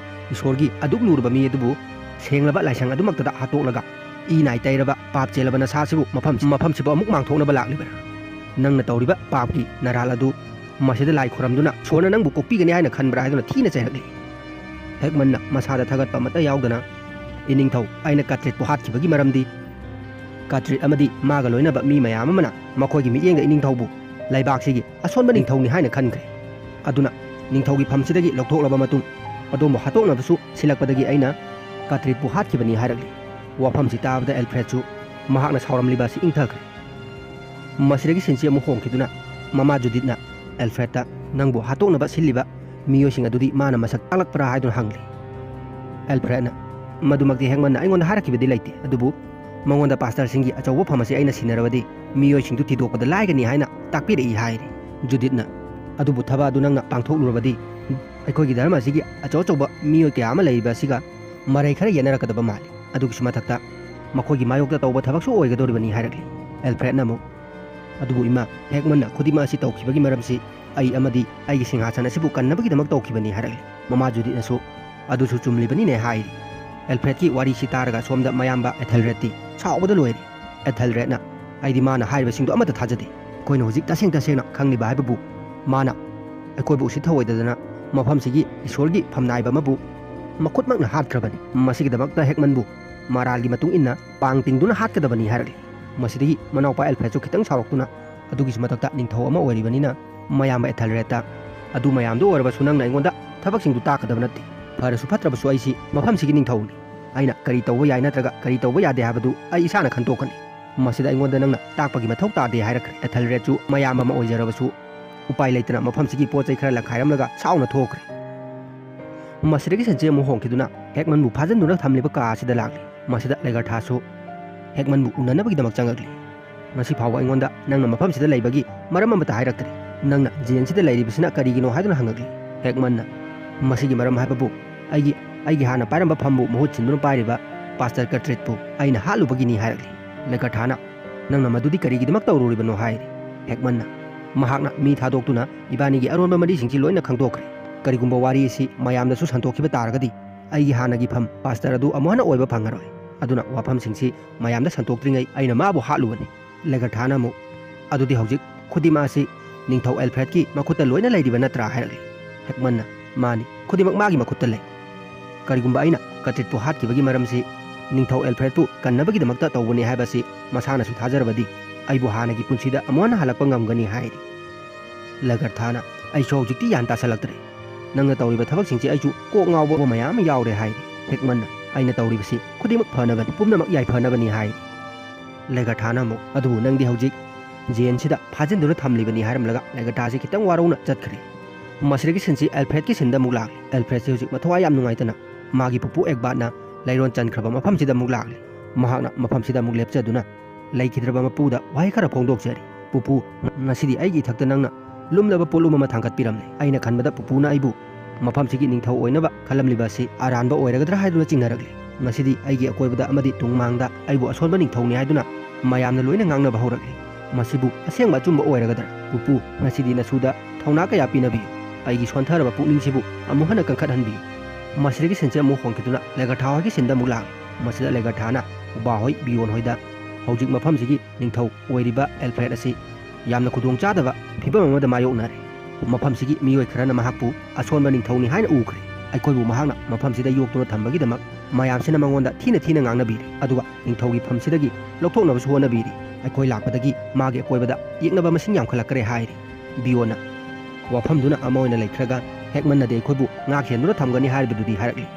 ꯏꯁꯣꯔꯒꯤ ꯑꯗꯨꯛ ꯂꯨꯔꯕ ꯃꯤ ꯑꯗꯨꯕꯨ ꯁꯦꯡꯂꯕ ꯂꯥꯏꯁꯪ ꯑꯗꯨꯃꯛꯇꯗ ꯍꯥꯠꯇꯣꯛꯂꯒ ꯏ ꯅꯥꯏ ꯇꯩꯔꯕ ꯄꯥꯞ ꯆꯦꯜꯂꯕ ꯅꯁꯥꯁꯤꯕꯨ ꯃꯐꯝ, ꯃꯐꯝꯁꯤꯕꯨ ꯑꯃꯨꯛ ꯃꯥꯡꯊꯣꯛꯅꯕ ꯂꯥꯛꯂꯤꯕꯔꯥ? ꯅꯪꯅ ꯇꯧꯔꯤꯕ ꯄꯥꯞꯀꯤ ꯅꯔꯥꯜ ꯑꯗꯨ ꯃꯁꯤꯗ ꯂꯥꯏ ꯈꯨꯔꯝꯗꯨꯅ ꯏꯁꯣꯔꯅ ꯅꯪꯕꯨ ꯀꯣꯛꯄꯤꯒꯅꯤ ꯍꯥꯏꯅ ꯈꯟꯕ꯭ꯔꯥ?" ꯍꯥꯏꯗꯨꯅ ꯊꯤꯅ ꯆꯩꯔꯛꯂꯤ꯫ ꯍꯦꯛꯃꯟꯅ ꯃꯁꯥꯗ ꯊꯥꯒꯠꯄ ꯑꯃꯠꯇ ꯌꯥꯎꯗꯅ, "ꯏꯅꯤꯡꯊꯧ, ꯑꯩꯅ ꯀꯇ꯭ꯔꯤꯠꯄꯨ ꯍꯥꯠꯈꯤꯕꯒꯤ ꯃꯔꯝꯗꯤ ꯀꯇ꯭ꯔꯤꯠ ꯑꯃꯗꯤ ꯃꯥꯒ ꯂꯣꯏꯅꯕ ꯃꯤ ꯃꯌꯥꯝ ꯑꯃꯅ ꯃꯈꯣꯏꯒꯤ ꯃꯤꯠꯌꯦꯡꯗ ꯏꯅꯤꯡꯊꯧꯕꯨ ꯂꯩꯕꯥꯛꯁꯤꯒꯤ ꯑꯁꯣꯟꯕ ꯅꯤꯡꯊꯧꯅꯤ ꯍꯥꯏꯅ ꯈꯟꯈ꯭ꯔꯦ꯫ ꯑꯗꯨꯅ ꯅꯤꯡꯊꯧꯒꯤ ꯐꯝꯁꯤꯗꯒꯤ ꯂꯧꯊꯣꯛꯂꯕ ꯃꯇꯨꯡ ꯑꯗꯣꯝꯕꯨ ꯍꯥꯠꯇꯣꯛꯅꯕꯁꯨ ꯁꯤꯜꯂꯛꯄꯗꯒꯤ ꯑꯩꯅ ꯀꯇ꯭ꯔꯤꯠꯄꯨ ꯍꯥꯠꯈꯤꯕꯅꯤ" ꯍꯥꯏꯔꯛꯂꯤ꯫ ꯋꯥꯐꯝꯁꯤ ꯇꯥꯕꯗ ꯑꯦꯜꯐ꯭ꯔꯦꯗꯁꯨ ꯃꯍꯥꯛꯅ ꯁꯥꯎꯔꯝꯂꯤꯕ ꯑꯁꯤ ꯏꯪꯊꯈ꯭ꯔꯦ꯫ ꯃꯁꯤꯗꯒꯤ ꯁꯤꯟꯁꯤ ꯑꯃꯨꯛ ꯍꯣꯡꯈꯤꯗꯨꯅ ꯃꯃꯥ ꯖꯨꯗꯤꯠꯅ ꯑꯦꯜꯐ꯭ꯔꯦꯗꯇ, "ꯅꯪꯕꯨ ꯍꯥꯠꯇꯣꯛꯅꯕ ꯁꯤꯜꯂꯤꯕ ꯃꯤꯑꯣꯏꯁꯤꯡ ꯑꯗꯨꯗꯤ ꯃꯥꯅ ꯃꯁꯛ ꯇꯥꯛꯂꯛꯄ꯭ꯔꯥ?" ꯍꯥꯏꯗꯨꯅ ꯍꯪꯂꯤ꯫ ꯑꯦꯜꯐ꯭ꯔꯦꯗꯅ, "ꯃꯗꯨꯃꯛꯇꯤ ꯍꯦꯛꯃꯟꯅ ꯑꯩꯉꯣꯟꯗ ꯍꯥꯏꯔꯛꯈꯤꯕꯗꯤ ꯂꯩꯇꯦ, ꯑꯗꯨꯕꯨ ꯃꯉꯣꯟꯗ ꯄꯥꯁꯇꯔꯁꯤꯡꯒꯤ ꯑꯆꯧꯕ ꯐꯝ ꯑꯁꯤ ꯑꯩꯅ ꯁꯤꯟꯅꯔꯕꯗꯤ ꯃꯤꯑꯣꯏꯁꯤꯡꯗꯨ ꯊꯤꯗꯣꯛꯄꯗ ꯂꯥꯏꯒꯅꯤ ꯍꯥꯏꯅ ꯇꯥꯛꯄꯤꯔꯛꯏ" ꯍꯥꯏꯔꯤ꯫ ꯖꯨꯗꯤꯠꯅ, "ꯑꯗꯨꯕꯨ ꯊꯕꯛ ꯑꯗꯨ ꯅꯪꯅ ꯄꯥꯡꯊꯣꯛꯂꯨꯔꯕꯗꯤ ꯑꯩꯈꯣꯏꯒꯤ ꯙꯔꯃ ꯑꯁꯤꯒꯤ ꯑꯆꯧ ꯑꯆꯧꯕ ꯃꯤꯑꯣꯏ ꯀꯌꯥ ꯑꯃ ꯂꯩꯔꯤꯕ ꯑꯁꯤꯒ ꯃꯔꯩ ꯈꯔ ꯌꯦꯠꯅꯔꯛꯀꯗꯕ ꯃꯥꯜꯂꯤ꯫ ꯑꯗꯨꯒꯤꯁꯨ ꯃꯊꯛꯇ ꯃꯈꯣꯏꯒꯤ ꯃꯥꯌꯣꯛꯇ ꯇꯧꯕ ꯊꯕꯛꯁꯨ ꯑꯣꯏꯒꯗꯧꯔꯤꯕꯅꯤ" ꯍꯥꯏꯔꯛꯂꯤ꯫ ꯑꯦꯜꯐ꯭ꯔꯦꯗꯅ ꯑꯃꯨꯛ, "ꯑꯗꯨꯕꯨ ꯏꯃꯥ, ꯍꯦꯛꯃꯟꯅ ꯈꯨꯗꯤꯡꯃꯛ ꯑꯁꯤ ꯇꯧꯈꯤꯕꯒꯤ ꯃꯔꯝꯁꯤ ꯑꯩ ꯑꯃꯗꯤ ꯑꯩꯒꯤ ꯁꯤꯡꯍꯥꯁꯟ ꯑꯁꯤꯕꯨ ꯀꯟꯅꯕꯒꯤꯗꯃꯛ ꯇꯧꯈꯤꯕꯅꯤ" ꯍꯥꯏꯔꯛꯂꯤ꯫ ꯃꯃꯥ ꯖꯨꯗꯤꯠꯅꯁꯨ, "ꯑꯗꯨꯁꯨ ꯆꯨꯝꯂꯤꯕꯅꯤꯅꯦ" ꯍꯥꯏꯔꯤ꯫ ꯑꯦꯜꯐ꯭ꯔꯦꯗꯀꯤ ꯋꯥꯔꯤꯁꯤ ꯇꯥꯔꯒ ꯁꯣꯝꯗ ꯃꯌꯥꯝꯕ ꯑꯦꯊꯦꯜꯔꯦꯗꯇꯤ ꯁꯥꯎꯕꯗ ꯂꯣꯏꯔꯦ꯫ ꯑꯦꯊꯦꯜꯔꯦꯗꯅ, "ꯑꯩꯗꯤ ꯃꯥꯅ ꯍꯥꯏꯔꯤꯕꯁꯤꯡꯗꯣ ꯑꯃꯠꯇ ꯊꯥꯖꯗꯦ꯫ ꯑꯩꯈꯣꯏꯅ ꯍꯧꯖꯤꯛ ꯇꯁꯦꯡ ꯇꯁꯦꯡꯅ ꯈꯪꯂꯤꯕ ꯍꯥꯏꯕꯕꯨ ꯃꯥꯅ ꯑꯩꯈꯣꯏꯕꯨ ꯎꯁꯤꯠ ꯊꯑꯣꯏꯗꯗꯅ ꯃꯐꯝꯁꯤꯒꯤ ꯏꯁꯣꯔꯒꯤ ꯐꯝꯅꯥꯏꯕ ꯑꯃꯕꯨ ꯃꯈꯨꯠꯃꯛꯅ ꯍꯥꯠꯈ꯭ꯔꯕꯅꯤ꯫ ꯃꯁꯤꯒꯤꯗꯃꯛꯇ ꯍꯦꯛꯃꯟꯕꯨ ꯃꯔꯥꯜꯒꯤ ꯃꯇꯨꯡ ꯏꯟꯅ ꯄꯥꯡ ꯇꯤꯡꯗꯨꯅ ꯍꯥꯠꯀꯗꯕꯅꯤ" ꯍꯥꯏꯔꯛꯂꯤ꯫ ꯃꯁꯤꯗꯒꯤ ꯃꯅꯥꯎꯄꯥ ꯑꯦꯜꯐ꯭ꯔꯦꯗꯁꯨ ꯈꯤꯇꯪ ꯁꯥꯎꯔꯛꯇꯨꯅ, "ꯑꯗꯨꯒꯤꯁꯨ ꯃꯊꯛꯇ ꯅꯤꯡꯊꯧ ꯑꯃ ꯑꯣꯏꯔꯤꯕꯅꯤꯅ, ꯃꯌꯥꯝꯕ ꯑꯦꯊꯦꯜꯔꯦꯗꯇ, ꯑꯗꯨ ꯃꯌꯥꯝꯗꯨ ꯑꯣꯏꯔꯕꯁꯨ ꯅꯪꯅ ꯑꯩꯉꯣꯟꯗ ꯊꯕꯛꯁꯤꯡꯗꯨ ꯇꯥꯛꯀꯗꯕ ꯅꯠꯇꯦ꯫ ꯐꯔꯁꯨ ꯐꯠꯇ꯭ꯔꯕꯁꯨ ꯑꯩꯁꯤ ꯃꯐꯝꯁꯤꯒꯤ ꯅꯤꯡꯊꯧꯅꯤ꯫ ꯑꯩꯅ ꯀꯔꯤ ꯇꯧꯕ ꯌꯥꯏ ꯅꯠꯇ꯭ꯔꯒ ꯀꯔꯤ ꯇꯧꯕ ꯌꯥꯗꯦ ꯍꯥꯏꯕꯗꯨ ꯑꯩ ꯏꯁꯥꯅ ꯈꯟꯗꯣꯛꯀꯅꯤ꯫ ꯃꯁꯤꯗ ꯑꯩꯉꯣꯟꯗ ꯅꯪꯅ ꯇꯥꯛꯄꯒꯤ ꯃꯊꯧ ꯇꯥꯗꯦ" ꯍꯥꯏꯔꯛꯈ꯭ꯔꯦ꯫ ꯑꯦꯊꯦꯜꯔꯦꯗꯁꯨ ꯃꯌꯥꯝꯕ ꯑꯃ ꯑꯣꯏꯖꯔꯕꯁꯨ ꯎꯄꯥꯏ ꯂꯩꯇꯅ ꯃꯐꯝꯁꯤꯒꯤ ꯄꯣꯠ ꯆꯩ ꯈꯔ ꯂꯪꯈꯥꯏꯔꯝꯂꯒ ꯁꯥꯎꯅ ꯊꯣꯛꯈ꯭ꯔꯦ꯫ ꯃꯁꯤꯗꯒꯤ ꯁꯟꯁꯦ ꯑꯃꯨꯛ ꯍꯣꯡꯈꯤꯗꯨꯅ ꯍꯦꯛꯃꯟꯕꯨ ꯐꯥꯖꯤꯟꯗꯨꯅ ꯊꯝꯂꯤꯕ ꯀꯥ ꯑꯁꯤꯗ ꯂꯥꯛꯂꯤ꯫ ꯃꯁꯤꯗ ꯂꯦꯒꯔꯊꯥꯁꯨ ꯍꯦꯛꯃꯟꯕꯨ ꯎꯅꯅꯕꯒꯤꯗꯃꯛ ꯆꯪꯂꯛꯂꯤ꯫ "ꯉꯁꯤ ꯐꯥꯎꯕ ꯑꯩꯉꯣꯟꯗ ꯅꯪꯅ ꯃꯐꯝꯁꯤꯗ ꯂꯩꯕꯒꯤ ꯃꯔꯝ ꯑꯃꯠꯇ ꯍꯥꯏꯔꯛꯇ꯭ꯔꯤ꯫ ꯅꯪꯅ ꯖꯦꯟꯁꯤꯗ ꯂꯩꯔꯤꯕꯁꯤꯅ ꯀꯔꯤꯒꯤꯅꯣ?" ꯍꯥꯏꯗꯨꯅ ꯍꯪꯉꯛꯂꯤ꯫ ꯍꯦꯛꯃꯟꯅ, "ꯃꯁꯤꯒꯤ ꯃꯔꯝ ꯍꯥꯏꯕꯕꯨ ꯑꯩꯒꯤ, ꯑꯩꯒꯤ ꯍꯥꯟꯅ ꯄꯥꯏꯔꯝꯕ ꯐꯝꯕꯨ ꯃꯍꯨꯠ ꯁꯤꯟꯗꯨꯅ ꯄꯥꯏꯔꯤꯕ ꯄꯥꯁꯇꯔ ꯀꯇ꯭ꯔꯤꯠꯄꯨ ꯑꯩꯅ ꯍꯥꯠꯂꯨꯕꯒꯤꯅꯤ" ꯍꯥꯏꯔꯛꯂꯤ꯫ ꯂꯦꯒꯔꯊꯥꯅ, "ꯅꯪꯅ ꯃꯗꯨꯗꯤ ꯀꯔꯤꯒꯤꯗꯃꯛ ꯇꯧꯔꯨꯔꯤꯕꯅꯣ?" ꯍꯥꯏꯔꯤ꯫ ꯍꯦꯛꯃꯟꯅ, "ꯃꯍꯥꯛꯅ ꯃꯤ ꯊꯥꯗꯣꯛꯇꯨꯅ ꯏꯕꯥꯅꯤꯒꯤ ꯑꯔꯣꯟꯕ ꯃꯔꯤꯁꯤꯡꯁꯤ ꯂꯣꯏꯅ ꯈꯪꯗꯣꯛꯈ꯭ꯔꯦ꯫ ꯀꯔꯤꯒꯨꯝꯕ ꯋꯥꯔꯤ ꯑꯁꯤ ꯃꯌꯥꯝꯗꯁꯨ ꯁꯟꯗꯣꯛꯈꯤꯕ ꯇꯥꯔꯒꯗꯤ ꯑꯩꯒꯤ ꯍꯥꯟꯅꯒꯤ ꯐꯝ ꯄꯥꯁꯇꯔ ꯑꯗꯨ ꯑꯃꯨꯛ ꯍꯟꯅ ꯑꯣꯏꯕ ꯐꯪꯉꯔꯣꯏ꯫ ꯑꯗꯨꯅ ꯋꯥꯐꯝꯁꯤꯡꯁꯤ ꯃꯌꯥꯝꯗ ꯁꯟꯗꯣꯛꯇ꯭ꯔꯤꯉꯩ ꯑꯩꯅ ꯃꯥꯕꯨ ꯍꯥꯠꯂꯨꯕꯅꯤ꯫" ꯂꯦꯒꯔꯊꯥꯅ ꯑꯃꯨꯛ, "ꯑꯗꯨꯗꯤ ꯍꯧꯖꯤꯛ ꯈꯨꯗꯤꯡꯃꯛ ꯑꯁꯤ ꯅꯤꯡꯊꯧ ꯑꯦꯜꯐ꯭ꯔꯦꯗꯀꯤ ꯃꯈꯨꯠꯇ ꯂꯣꯏꯅ ꯂꯩꯔꯤꯕ ꯅꯠꯇ꯭ꯔꯥ?" ꯍꯥꯏꯔꯛꯂꯤ꯫ ꯍꯦꯛꯃꯟꯅ, "ꯃꯥꯅꯤ, ꯈꯨꯗꯤꯡꯃꯛ ꯃꯥꯒꯤ ꯃꯈꯨꯠꯇ ꯂꯩ꯫ ꯀꯔꯤꯒꯨꯝꯕ ꯑꯩꯅ ꯀꯇ꯭ꯔꯤꯠꯄꯨ ꯍꯥꯠꯈꯤꯕꯒꯤ ꯃꯔꯝꯁꯤ ꯅꯤꯡꯊꯧ ꯑꯦꯜꯐ꯭ꯔꯦꯗꯄꯨ ꯀꯟꯅꯕꯒꯤꯗꯃꯛꯇ ꯇꯧꯕꯅꯤ ꯍꯥꯏꯕꯁꯤ ꯃꯁꯥꯅꯁꯨ ꯊꯥꯖꯔꯕꯗꯤ ꯑꯩꯕꯨ ꯍꯥꯟꯅꯒꯤ ꯄꯨꯟꯁꯤꯗ ꯑꯃꯨꯛ ꯍꯟꯅ ꯍꯜꯂꯛꯄ ꯉꯝꯒꯅꯤ" ꯍꯥꯏꯔꯤ꯫ ꯂꯦꯒꯔꯊꯥꯅ, "ꯑꯩꯁꯨ ꯍꯧꯖꯤꯛꯇꯤ ꯒ꯭ꯌꯥꯟ ꯇꯥꯁꯜꯂꯛꯇ꯭ꯔꯦ꯫ ꯅꯪꯅ ꯇꯧꯔꯤꯕ ꯊꯕꯛꯁꯤꯡꯁꯤ ꯑꯩꯁꯨ ꯀꯣꯛ ꯉꯥꯎꯕ ꯃꯌꯥꯝ ꯑꯃ ꯌꯥꯎꯔꯦ" ꯍꯥꯏꯔꯤ꯫ ꯍꯦꯛꯃꯟꯅ, "ꯑꯩꯅ ꯇꯧꯔꯤꯕꯁꯤ ꯈꯨꯗꯤꯡꯃꯛ ꯐꯅꯕꯅꯤ, ꯄꯨꯝꯅꯃꯛ ꯌꯥꯏꯐꯅꯕꯅꯤ" ꯍꯥꯏꯔꯤ꯫ ꯂꯦꯒꯔꯊꯥꯅ ꯑꯃꯨꯛ, "ꯑꯗꯨꯕꯨ ꯅꯪꯗꯤ ꯍꯧꯖꯤꯛ ꯖꯦꯟꯁꯤꯗ ꯐꯥꯖꯤꯟꯗꯨꯅ ꯊꯝꯂꯤꯕꯅꯤ" ꯍꯥꯏꯔꯝꯂꯒ ꯂꯦꯒꯔꯊꯥꯁꯤ ꯈꯤꯇꯪ ꯋꯥꯔꯧꯅ ꯆꯠꯈ꯭ꯔꯦ꯫ ꯃꯁꯤꯗꯒꯤ ꯁꯤꯟꯁꯤ ꯑꯦꯜꯐ꯭ꯔꯦꯗꯀꯤ ꯁꯤꯟꯗ ꯑꯃꯨꯛ ꯂꯥꯛꯂꯤ꯫ ꯑꯦꯜꯐ꯭ꯔꯦꯗꯁꯤ ꯍꯧꯖꯤꯛ ꯃꯊꯧꯋꯥꯏ ꯌꯥꯝ ꯅꯨꯡꯉꯥꯏꯇꯅ ꯃꯥꯒꯤ ꯄꯨꯄꯨ ꯑꯦꯒꯕꯥꯔꯠꯅ ꯂꯩꯔꯣꯟ ꯆꯟꯈ꯭ꯔꯕ ꯃꯐꯝꯁꯤꯗ ꯑꯃꯨꯛ ꯂꯥꯛꯂꯤ꯫ ꯃꯍꯥꯛꯅ ꯃꯐꯝꯁꯤꯗ ꯑꯃꯨꯛ ꯂꯦꯞꯆꯗꯨꯅ ꯂꯩꯈꯤꯗ꯭ꯔꯕ ꯃꯄꯨꯗ ꯋꯥꯍꯩ ꯈꯔ ꯐꯣꯡꯗꯣꯛꯆꯔꯤ꯫ "ꯄꯨꯄꯨ, ꯉꯁꯤꯗꯤ ꯑꯩꯒꯤ ꯏꯊꯛꯇ ꯅꯪꯅ ꯂꯨꯝꯂꯕ ꯄꯣꯠꯂꯨꯝ ꯑꯃ ꯊꯥꯡꯒꯠꯄꯤꯔꯝꯂꯦ꯫ ꯑꯩꯅ ꯈꯟꯕꯗ ꯄꯨꯄꯨꯅ ꯑꯩꯕꯨ ꯃꯐꯝꯁꯤꯒꯤ ꯅꯤꯡꯊꯧ ꯑꯣꯏꯅꯕ ꯈꯜꯂꯝꯂꯤꯕ ꯑꯁꯤ ꯑꯔꯥꯟꯕ ꯑꯣꯏꯔꯒꯗ꯭ꯔꯥ ꯍꯥꯏꯗꯨꯅ ꯆꯤꯡꯅꯔꯛꯂꯤ꯫ ꯉꯁꯤꯗꯤ ꯑꯩꯒꯤ ꯑꯀꯣꯏꯕꯗ ꯑꯃꯗꯤ ꯇꯨꯡ ꯃꯥꯡꯗ ꯑꯩꯕꯨ ꯑꯁꯣꯟꯕ ꯅꯤꯡꯊꯧꯅꯤ ꯍꯥꯏꯗꯨꯅ ꯃꯌꯥꯝꯅ ꯂꯣꯏꯅ ꯉꯥꯡꯅꯕ ꯍꯧꯔꯛꯂꯤ꯫ ꯃꯁꯤꯕꯨ ꯑꯁꯦꯡꯕ ꯑꯆꯨꯝꯕ ꯑꯣꯏꯔꯒꯗ꯭ꯔꯥ? ꯄꯨꯄꯨ, ꯉꯁꯤꯗꯤ ꯅꯁꯨꯗ ꯊꯧꯅꯥ ꯀꯌꯥ ꯄꯤꯅꯕꯤꯌꯨ꯫ ꯑꯩꯒꯤ ꯁꯣꯟꯊꯔꯕ ꯄꯨꯛꯅꯤꯡꯁꯤꯕꯨ ꯑꯃꯨꯛ ꯍꯟꯅ ꯀꯟꯈꯠꯍꯟꯕꯤꯌꯨ꯫" ꯃꯁꯤꯗꯒꯤ ꯁꯤꯟꯁꯦ ꯑꯃꯨꯛ ꯍꯣꯡꯈꯤꯗꯨꯅ ꯂꯦꯒꯔꯊꯥ ꯍꯣꯏꯒꯤ ꯁꯤꯟꯗ ꯑꯃꯨꯛ ꯂꯥꯛꯂꯤ꯫ ꯃꯁꯤꯗ ꯂꯦꯒꯔꯊꯥꯅ ꯎꯕꯥ ꯍꯣꯏ, ꯕꯤꯌꯣꯟ ꯍꯣꯏꯗ ꯍꯧꯖꯤꯛ ꯃꯐꯝꯁꯤꯒꯤ ꯅꯤꯡꯊꯧ ꯑꯣꯏꯔꯤꯕ ꯑꯦꯜꯐ꯭ꯔꯦꯗ ꯑꯁꯤ ꯌꯥꯝꯅ ꯈꯨꯗꯣꯡ ꯆꯥꯗꯕ ꯐꯤꯚꯝ ꯑꯃꯗ ꯃꯥꯌꯣꯛꯅꯔꯦ꯫ ꯃꯐꯝꯁꯤꯒꯤ ꯃꯤꯑꯣꯏ ꯈꯔꯅ ꯃꯍꯥꯛꯄꯨ ꯑꯁꯣꯟꯕ ꯅꯤꯡꯊꯧꯅꯤ ꯍꯥꯏꯅ ꯎꯈ꯭ꯔꯦ꯫ ꯑꯩꯈꯣꯏꯕꯨ ꯃꯍꯥꯛꯅ ꯃꯐꯝꯁꯤꯗ ꯌꯣꯛꯇꯨꯅ ꯊꯝꯕꯒꯤꯗꯃꯛ ꯃꯌꯥꯝꯁꯤꯅ ꯃꯉꯣꯟꯗ ꯊꯤꯅ ꯊꯤꯅ ꯉꯥꯡꯅꯕꯤꯔꯦ꯫ ꯑꯗꯨꯒ ꯅꯤꯡꯊꯧꯒꯤ ꯐꯝꯁꯤꯗꯒꯤ ꯂꯧꯊꯣꯛꯅꯕꯁꯨ ꯍꯣꯠꯅꯕꯤꯔꯤ꯫ ꯑꯩꯈꯣꯏ ꯂꯥꯛꯄꯗꯒꯤ ꯃꯥꯒꯤ ꯑꯀꯣꯏꯕꯗ ꯌꯦꯛꯅꯕ ꯃꯁꯤꯡ ꯌꯥꯝꯈꯠꯂꯛꯈ꯭ꯔꯦ ꯍꯥꯏꯔꯤ꯫ ꯕꯤꯌꯣꯟꯅ ꯋꯥꯐꯝꯗꯨꯅ ꯑꯃ ꯑꯣꯏꯅ ꯂꯩꯈ꯭ꯔꯒ ꯍꯦꯛꯃꯟꯅꯗꯤ ꯑꯩꯈꯣꯏꯕꯨ ꯉꯥꯛ ꯁꯦꯟꯗꯨꯅ ꯊꯝꯒꯅꯤ ꯍꯥꯏꯔꯤꯕꯗꯨꯗꯤ ꯍꯥꯏꯔꯛꯂꯤ꯫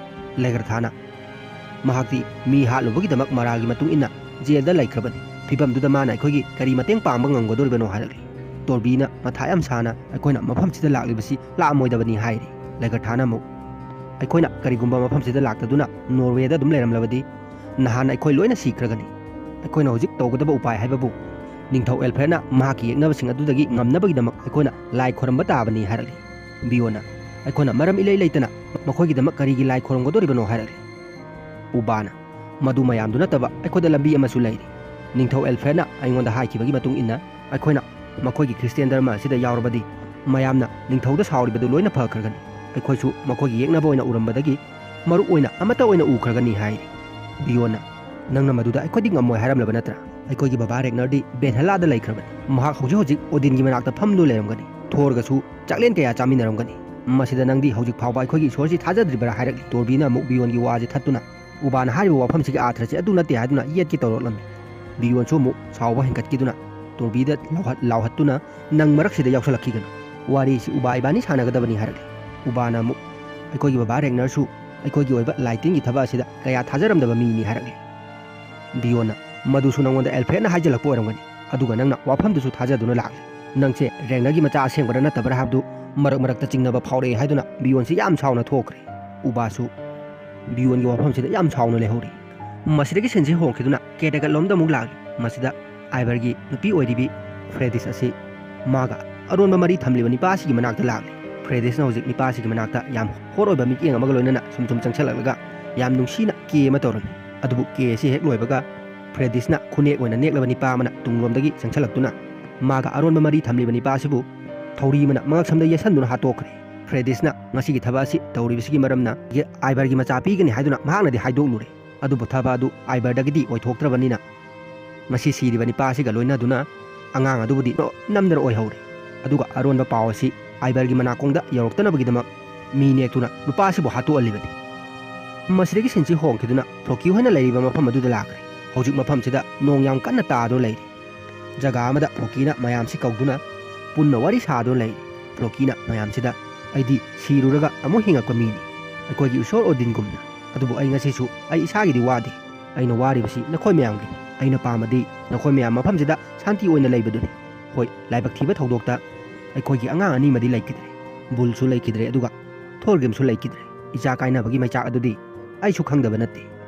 ꯂꯦꯒꯔꯊꯥꯅ ꯃꯍꯥꯛꯇꯤ ꯃꯤ ꯍꯥꯠꯂꯨꯕꯒꯤꯗꯃꯛ ꯃꯔꯥꯜꯒꯤ ꯃꯇꯨꯡ ꯏꯟꯅ ꯖꯦꯜꯗ ꯂꯩꯈ꯭ꯔꯕꯅꯤ꯫ ꯐꯤꯕꯝꯗꯨꯗ ꯃꯥꯅ ꯑꯩꯈꯣꯏꯒꯤ ꯀꯔꯤ ꯃꯇꯦꯡ ꯄꯥꯡꯕ ꯉꯝꯒꯗꯧꯔꯤꯕꯅꯣ ꯍꯥꯏꯔꯛꯂꯤ꯫ ꯇꯣꯔꯕꯤꯅ ꯃꯊꯥ ꯌꯥꯝ ꯁꯥꯅ ꯑꯩꯈꯣꯏꯅ ꯃꯐꯝꯁꯤꯗ ꯂꯥꯛꯂꯤꯕꯁꯤ ꯂꯥꯛꯑꯝꯃꯣꯏꯗꯕꯅꯤ ꯍꯥꯏꯔꯤ꯫ ꯂꯦꯒꯔꯊꯥꯅ ꯑꯃꯨꯛ ꯑꯩꯈꯣꯏꯅ ꯀꯔꯤꯒꯨꯝꯕ ꯃꯐꯝꯁꯤꯗ ꯂꯥꯛꯇꯗꯨꯅ ꯅꯣꯔꯋꯦꯗ ꯑꯗꯨꯝ ꯂꯩꯔꯝꯂꯕꯗꯤ ꯅꯍꯥꯟ ꯑꯩꯈꯣꯏ ꯂꯣꯏꯅ ꯁꯤꯈ꯭ꯔꯒꯅꯤ꯫ ꯑꯩꯈꯣꯏꯅ ꯍꯧꯖꯤꯛ ꯇꯧꯒꯗꯕ ꯎꯄꯥꯏ ꯍꯥꯏꯕꯕꯨ ꯅꯤꯡꯊꯧ ꯑꯦꯜꯐ꯭ꯔꯦꯗꯅ ꯃꯍꯥꯛꯀꯤ ꯌꯦꯛꯅꯕꯁꯤꯡ ꯑꯗꯨꯗꯒꯤ ꯉꯝꯅꯕꯒꯤꯗꯃꯛ ꯑꯩꯈꯣꯏꯅ ꯂꯥꯏ ꯈꯣꯏꯔꯝꯕ ꯇꯥꯕꯅꯤ ꯍꯥꯏꯔꯛꯂꯤ꯫ ꯕꯤꯌꯣꯟꯅ ꯑꯩꯈꯣꯏꯅ ꯃꯔꯝ ꯏꯂꯩ ꯂꯩꯇꯅ ꯃꯈꯣꯏꯒꯤꯗꯃꯛ ꯀꯔꯤꯒꯤ ꯂꯥꯏ ꯈꯣꯏꯔꯝꯒꯗꯧꯔꯤꯕꯅꯣ ꯍꯥꯏꯔꯛꯂꯤ꯫ ꯎꯕꯥꯅ ꯃꯗꯨ ꯃꯌꯥꯝꯗꯨ ꯅꯠꯇꯕ ꯑꯩꯈꯣꯏꯗ ꯂꯝꯕꯤ ꯑꯃꯁꯨ ꯂꯩꯔꯤ꯫ ꯅꯤꯡꯊꯧ ꯑꯦꯜꯐ꯭ꯔꯦꯗꯅ ꯑꯩꯉꯣꯟꯗ ꯍꯥꯏꯈꯤꯕꯒꯤ ꯃꯇꯨꯡ ꯏꯟꯅ ꯑꯩꯈꯣꯏꯅ ꯃꯈꯣꯏꯒꯤ ꯈ꯭ꯔꯤꯁꯇꯤꯌꯥꯟ ꯙꯔꯃ ꯑꯁꯤꯗ ꯌꯥꯎꯔꯕꯗꯤ ꯃꯌꯥꯝꯅ ꯅꯤꯡꯊꯧꯗ ꯁꯥꯎꯔꯤꯕꯗꯨ ꯂꯣꯏꯅ ꯐꯈ꯭ꯔꯒꯅꯤ꯫ ꯑꯩꯈꯣꯏꯁꯨ ꯃꯈꯣꯏꯒꯤ ꯌꯦꯛꯅꯕ ꯑꯣꯏꯅ ꯎꯔꯝꯕꯗꯒꯤ ꯃꯔꯨꯞ ꯑꯣꯏꯅ ꯑꯃꯠꯇ ꯑꯣꯏꯅ ꯎꯈ꯭ꯔꯒꯅꯤ ꯍꯥꯏꯔꯤ꯫ ꯕꯤꯌꯣꯟꯅ ꯅꯪꯅ ꯃꯗꯨꯗ ꯑꯩꯈꯣꯏꯗꯤ ꯉꯝꯃꯣꯏ ꯍꯥꯏꯔꯝꯂꯕ ꯅꯠꯇ꯭ꯔꯥ? ꯑꯩꯈꯣꯏꯒꯤ ꯕꯕꯥ ꯔꯦꯒꯅꯔꯗꯤ ꯕꯦꯟꯍꯂꯥꯗ ꯂꯩꯈ꯭ꯔꯕꯅꯤ꯫ ꯃꯍꯥꯛ ꯍꯧꯖꯤꯛ ꯍꯧꯖꯤꯛ ꯑꯣꯗꯤꯟꯒꯤ ꯃꯅꯥꯛꯇ ꯐꯝꯗꯨꯅ ꯂꯩꯔꯝꯒꯅꯤ꯫ ꯊꯣꯔꯒꯁꯨ ꯆꯥꯛꯂꯦꯟ ꯀꯌꯥ ꯆꯥꯃꯤꯟꯅꯔꯝꯒꯅꯤ꯫ ꯃꯁꯤꯗ ꯅꯪꯗꯤ ꯍꯧꯖꯤꯛ ꯐꯥꯎꯕ ꯑꯩꯈꯣꯏꯒꯤ ꯏꯁꯣꯔꯁꯤ ꯊꯥꯖꯗ꯭ꯔꯤꯕ꯭ꯔꯥ ꯍꯥꯏꯔꯛꯂꯤ꯫ ꯇꯣꯔꯕꯤꯅ ꯑꯃꯨꯛ ꯕꯤꯌꯣꯟꯒꯤ ꯋꯥꯁꯦ ꯊꯠꯇꯨꯅ ꯎꯕꯥꯅ ꯍꯥꯏꯔꯤꯕ ꯋꯥꯐꯝꯁꯤꯒꯤ ꯑꯥꯊ꯭ꯔꯁꯤ ꯑꯗꯨ ꯅꯠꯇꯦ ꯍꯥꯏꯗꯨꯅ ꯌꯦꯠꯀꯦ ꯇꯧꯔꯛꯂꯝꯃꯤ꯫ ꯕꯤꯌꯣꯟꯁꯨ ꯑꯃꯨꯛ ꯁꯥꯎꯕ ꯍꯦꯟꯒꯠꯈꯤꯗꯨꯅ ꯇꯣꯔꯕꯤꯗ ꯂꯥꯎꯍꯠ-, ꯂꯥꯎꯍꯠꯇꯨꯅ ꯅꯪ ꯃꯔꯛꯁꯤꯗ ꯌꯥꯎꯁꯜꯂꯛꯈꯤꯒꯅꯨ꯫ ꯋꯥꯔꯤꯁꯤ ꯎꯕꯥ ꯏꯕꯥꯅꯤ ꯁꯥꯟꯅꯒꯗꯕꯅꯤ ꯍꯥꯏꯔꯛꯂꯤ꯫ ꯎꯕꯥꯅ ꯑꯃꯨꯛ ꯑꯩꯈꯣꯏꯒꯤ ꯕꯕꯥ ꯔꯦꯒꯅꯔꯁꯨ ꯑꯩꯈꯣꯏꯒꯤ ꯑꯣꯏꯕ ꯂꯥꯏꯇꯤꯟꯒꯤ ꯊꯕꯛ ꯑꯁꯤꯗ ꯀꯌꯥ ꯊꯥꯖꯔꯝꯗꯕ ꯃꯤꯅꯤ ꯍꯥꯏꯔꯛꯂꯤ꯫ ꯕꯤꯌꯣꯟꯅ ꯃꯗꯨꯁꯨ ꯅꯪꯉꯣꯟꯗ ꯑꯦꯜꯐ꯭ꯔꯦꯗꯅ ꯍꯥꯏꯖꯤꯜꯂꯛꯄ ꯑꯣꯏꯔꯝꯒꯅꯤ꯫ ꯑꯗꯨꯒ ꯅꯪꯅ ꯋꯥꯐꯝꯗꯨꯁꯨ ꯊꯥꯖꯗꯨꯅ ꯂꯥꯛꯂꯤ꯫ ꯅꯪꯁꯦ ꯔꯦꯒꯅꯔꯒꯤ ꯃꯆꯥ ꯑꯁꯦꯡꯕꯔꯥ ꯅꯠꯇꯕ꯭ꯔꯥ ꯍꯥꯏꯕꯗꯨ ꯃꯔꯛ ꯃꯔꯛꯇ ꯆꯤꯡꯅꯕ ꯐꯥꯎꯔꯛꯑꯦ ꯍꯥꯏꯗꯨꯅ ꯕꯤꯌꯣꯟꯁꯤ ꯌꯥꯝ ꯁꯥꯎꯅ ꯊꯣꯛꯈ꯭ꯔꯦ꯫ ꯎꯕꯥꯁꯨ ꯕꯤꯌꯣꯟꯒꯤ ꯋꯥꯐꯝꯁꯤꯗ ꯌꯥꯝ ꯁꯥꯎꯅ ꯂꯩꯍꯧꯔꯤ꯫ ꯃꯁꯤꯗꯒꯤ ꯁꯤꯟꯁꯤ ꯍꯣꯡꯈꯤꯗꯨꯅ ꯀꯦꯗꯒꯠꯂꯣꯝꯗ ꯑꯃꯨꯛ ꯂꯥꯛꯂꯤ꯫ ꯃꯁꯤꯗ ꯑꯥꯏꯕꯔꯒꯤ ꯅꯨꯄꯤ ꯑꯣꯏꯔꯤꯕꯤ ꯐ꯭ꯔꯦꯗꯤꯁ ꯑꯁꯤ ꯃꯥꯒ ꯑꯔꯣꯟꯕ ꯃꯔꯤ ꯊꯝꯂꯤꯕ ꯅꯤꯄꯥ ꯑꯁꯤꯒꯤ ꯃꯅꯥꯛꯇ ꯂꯥꯛꯂꯤ꯫ ꯐ꯭ꯔꯦꯗꯤꯁꯅ ꯍꯧꯖꯤꯛ ꯅꯤꯄꯥ ꯑꯁꯤꯒꯤ ꯃꯅꯥꯛꯇ ꯌꯥꯝ ꯍꯣꯠ ꯑꯣꯏꯕ ꯃꯤꯠꯌꯦꯡ ꯑꯃꯒ ꯂꯣꯏꯅꯅ ꯁꯨꯝ ꯁꯨꯝ ꯆꯪꯁꯤꯜꯂꯛꯂꯒ ꯌꯥꯝ ꯅꯨꯡꯁꯤꯅ ꯀꯦ ꯑꯃ ꯇꯧꯔꯝꯃꯤ꯫ ꯑꯗꯨꯕꯨ ꯀꯦ ꯑꯁꯤ ꯍꯦꯛ ꯂꯣꯏꯕꯒ ꯐ꯭ꯔꯦꯗꯤꯁꯅ ꯈꯨꯅꯦꯛ ꯑꯣꯏꯅ ꯅꯦꯛꯂꯕ ꯅꯤꯄꯥ ꯑꯃꯅ ꯇꯨꯡꯂꯣꯝꯗꯒꯤ ꯆꯪꯁꯤꯜꯂꯛꯇꯨꯅ ꯃꯥꯒ ꯑꯔꯣꯟꯕ ꯃꯔꯤ ꯊꯝꯂꯤꯕ ꯅꯤꯄꯥ ꯑꯁꯤꯕꯨ ꯊꯧꯔꯤ ꯑꯃꯅ ꯃꯉꯛꯁꯝꯗ ꯌꯦꯠꯁꯟꯗꯨꯅ ꯍꯥꯠꯇꯣꯛꯈ꯭ꯔꯦ꯫ ꯄ꯭ꯔꯦꯗꯤꯁꯅ ꯉꯁꯤꯒꯤ ꯊꯕꯛ ꯑꯁꯤ ꯇꯧꯔꯤꯕꯁꯤꯒꯤ ꯃꯔꯝꯅ ꯑꯥꯏꯕꯔꯒꯤ ꯃꯆꯥ ꯄꯤꯒꯅꯤ ꯍꯥꯏꯗꯨꯅ ꯃꯍꯥꯛꯅꯗꯤ ꯍꯥꯏꯗꯣꯛꯂꯨꯔꯦ꯫ ꯑꯗꯨꯕꯨ ꯊꯕꯛ ꯑꯗꯨ ꯑꯥꯏꯕꯔꯗꯒꯤꯗꯤ ꯑꯣꯏꯊꯣꯛꯇ꯭ꯔꯕꯅꯤꯅ, ꯉꯁꯤ ꯁꯤꯔꯤꯕ ꯅꯤꯄꯥ ꯑꯁꯤꯒ ꯂꯣꯏꯅꯗꯨꯅ ꯑꯉꯥꯡ ꯑꯗꯨꯕꯨꯗꯤ ꯅꯝꯗꯅ ꯑꯣꯏꯍꯧꯔꯦ꯫ ꯑꯗꯨꯒ ꯑꯔꯣꯟꯕ ꯄꯥꯎ ꯑꯁꯤ ꯑꯥꯏꯕꯔꯒꯤ ꯃꯅꯥꯀꯣꯡꯗ ꯌꯧꯔꯛꯇꯅꯕꯒꯤꯗꯃꯛ ꯃꯤ ꯅꯦꯛꯇꯨꯅ ꯅꯨꯄꯥ ꯑꯁꯤꯕꯨ ꯍꯥꯠꯇꯣꯛꯍꯜꯂꯤꯕꯅꯤ꯫ ꯃꯁꯤꯗꯒꯤ ꯁꯤꯟꯁꯤ ꯍꯣꯡꯈꯤꯗꯨꯅ ꯐ꯭ꯂꯣꯀꯤ ꯍꯣꯏꯅ ꯂꯩꯔꯤꯕ ꯃꯐꯝ ꯑꯗꯨꯗ ꯂꯥꯛꯈ꯭ꯔꯦ꯫ ꯍꯧꯖꯤꯛ ꯃꯐꯝꯁꯤꯗ ꯅꯣꯡ ꯌꯥꯝ ꯀꯟꯅ ꯇꯥꯗꯨꯅ ꯂꯩꯔꯤ꯫ ꯖꯒꯥ ꯑꯃꯗ ꯐ꯭ꯂꯣꯀꯤꯅ ꯃꯌꯥꯝꯁꯤ ꯀꯧꯗꯨꯅ ꯄꯨꯟꯅ ꯋꯥꯔꯤ ꯁꯥꯗꯨꯅ ꯂꯩꯔꯤ꯫ ꯐ꯭ꯂꯣꯀꯤꯅ ꯃꯌꯥꯝꯁꯤꯗ, "ꯑꯩꯗꯤ ꯁꯤꯔꯨꯔꯒ ꯑꯃꯨꯛ ꯍꯤꯡꯉꯛꯄ ꯃꯤꯅꯤ, ꯑꯩꯈꯣꯏꯒꯤ ꯏꯁꯣꯔ ꯑꯣꯗꯤꯟꯒꯨꯝꯅ꯫ ꯑꯗꯨꯕꯨ ꯑꯩ ꯉꯁꯤꯁꯨ ꯑꯩ ꯏꯁꯥꯒꯤꯗꯤ ꯋꯥꯗꯦ꯫ ꯑꯩꯅ ꯋꯥꯔꯤꯕꯁꯤ ꯅꯈꯣꯏ ꯃꯌꯥꯝꯒꯤꯅꯤ꯫ ꯑꯩꯅ ꯄꯥꯝꯃꯗꯤ ꯅꯈꯣꯏ ꯃꯌꯥꯝ ꯃꯐꯝꯁꯤꯗ ꯁꯥꯟꯇꯤ ꯑꯣꯏꯅ ꯂꯩꯕꯗꯨꯅꯤ꯫ ꯍꯣꯏ, ꯂꯥꯏꯕꯛ ꯊꯤꯕ ꯊꯧꯗꯣꯛꯇ ꯑꯩꯈꯣꯏꯒꯤ ꯑꯉꯥꯡ ꯑꯅꯤꯃꯗꯤ ꯂꯩꯈꯤꯗ꯭ꯔꯦ꯫ ꯕꯨꯜꯁꯨ ꯂꯩꯈꯤꯗ꯭ꯔꯦ, ꯑꯗꯨꯒ ꯊꯣꯔꯒꯤꯝꯁꯨ ꯂꯩꯈꯤꯗ꯭ꯔꯦ꯫ ꯏꯆꯥ ꯀꯥꯏꯅꯕꯒꯤ ꯃꯩꯆꯥꯛ ꯑꯗꯨꯗꯤ ꯑꯩꯁꯨ ꯈꯪꯗꯕ ꯅꯠꯇꯦ꯫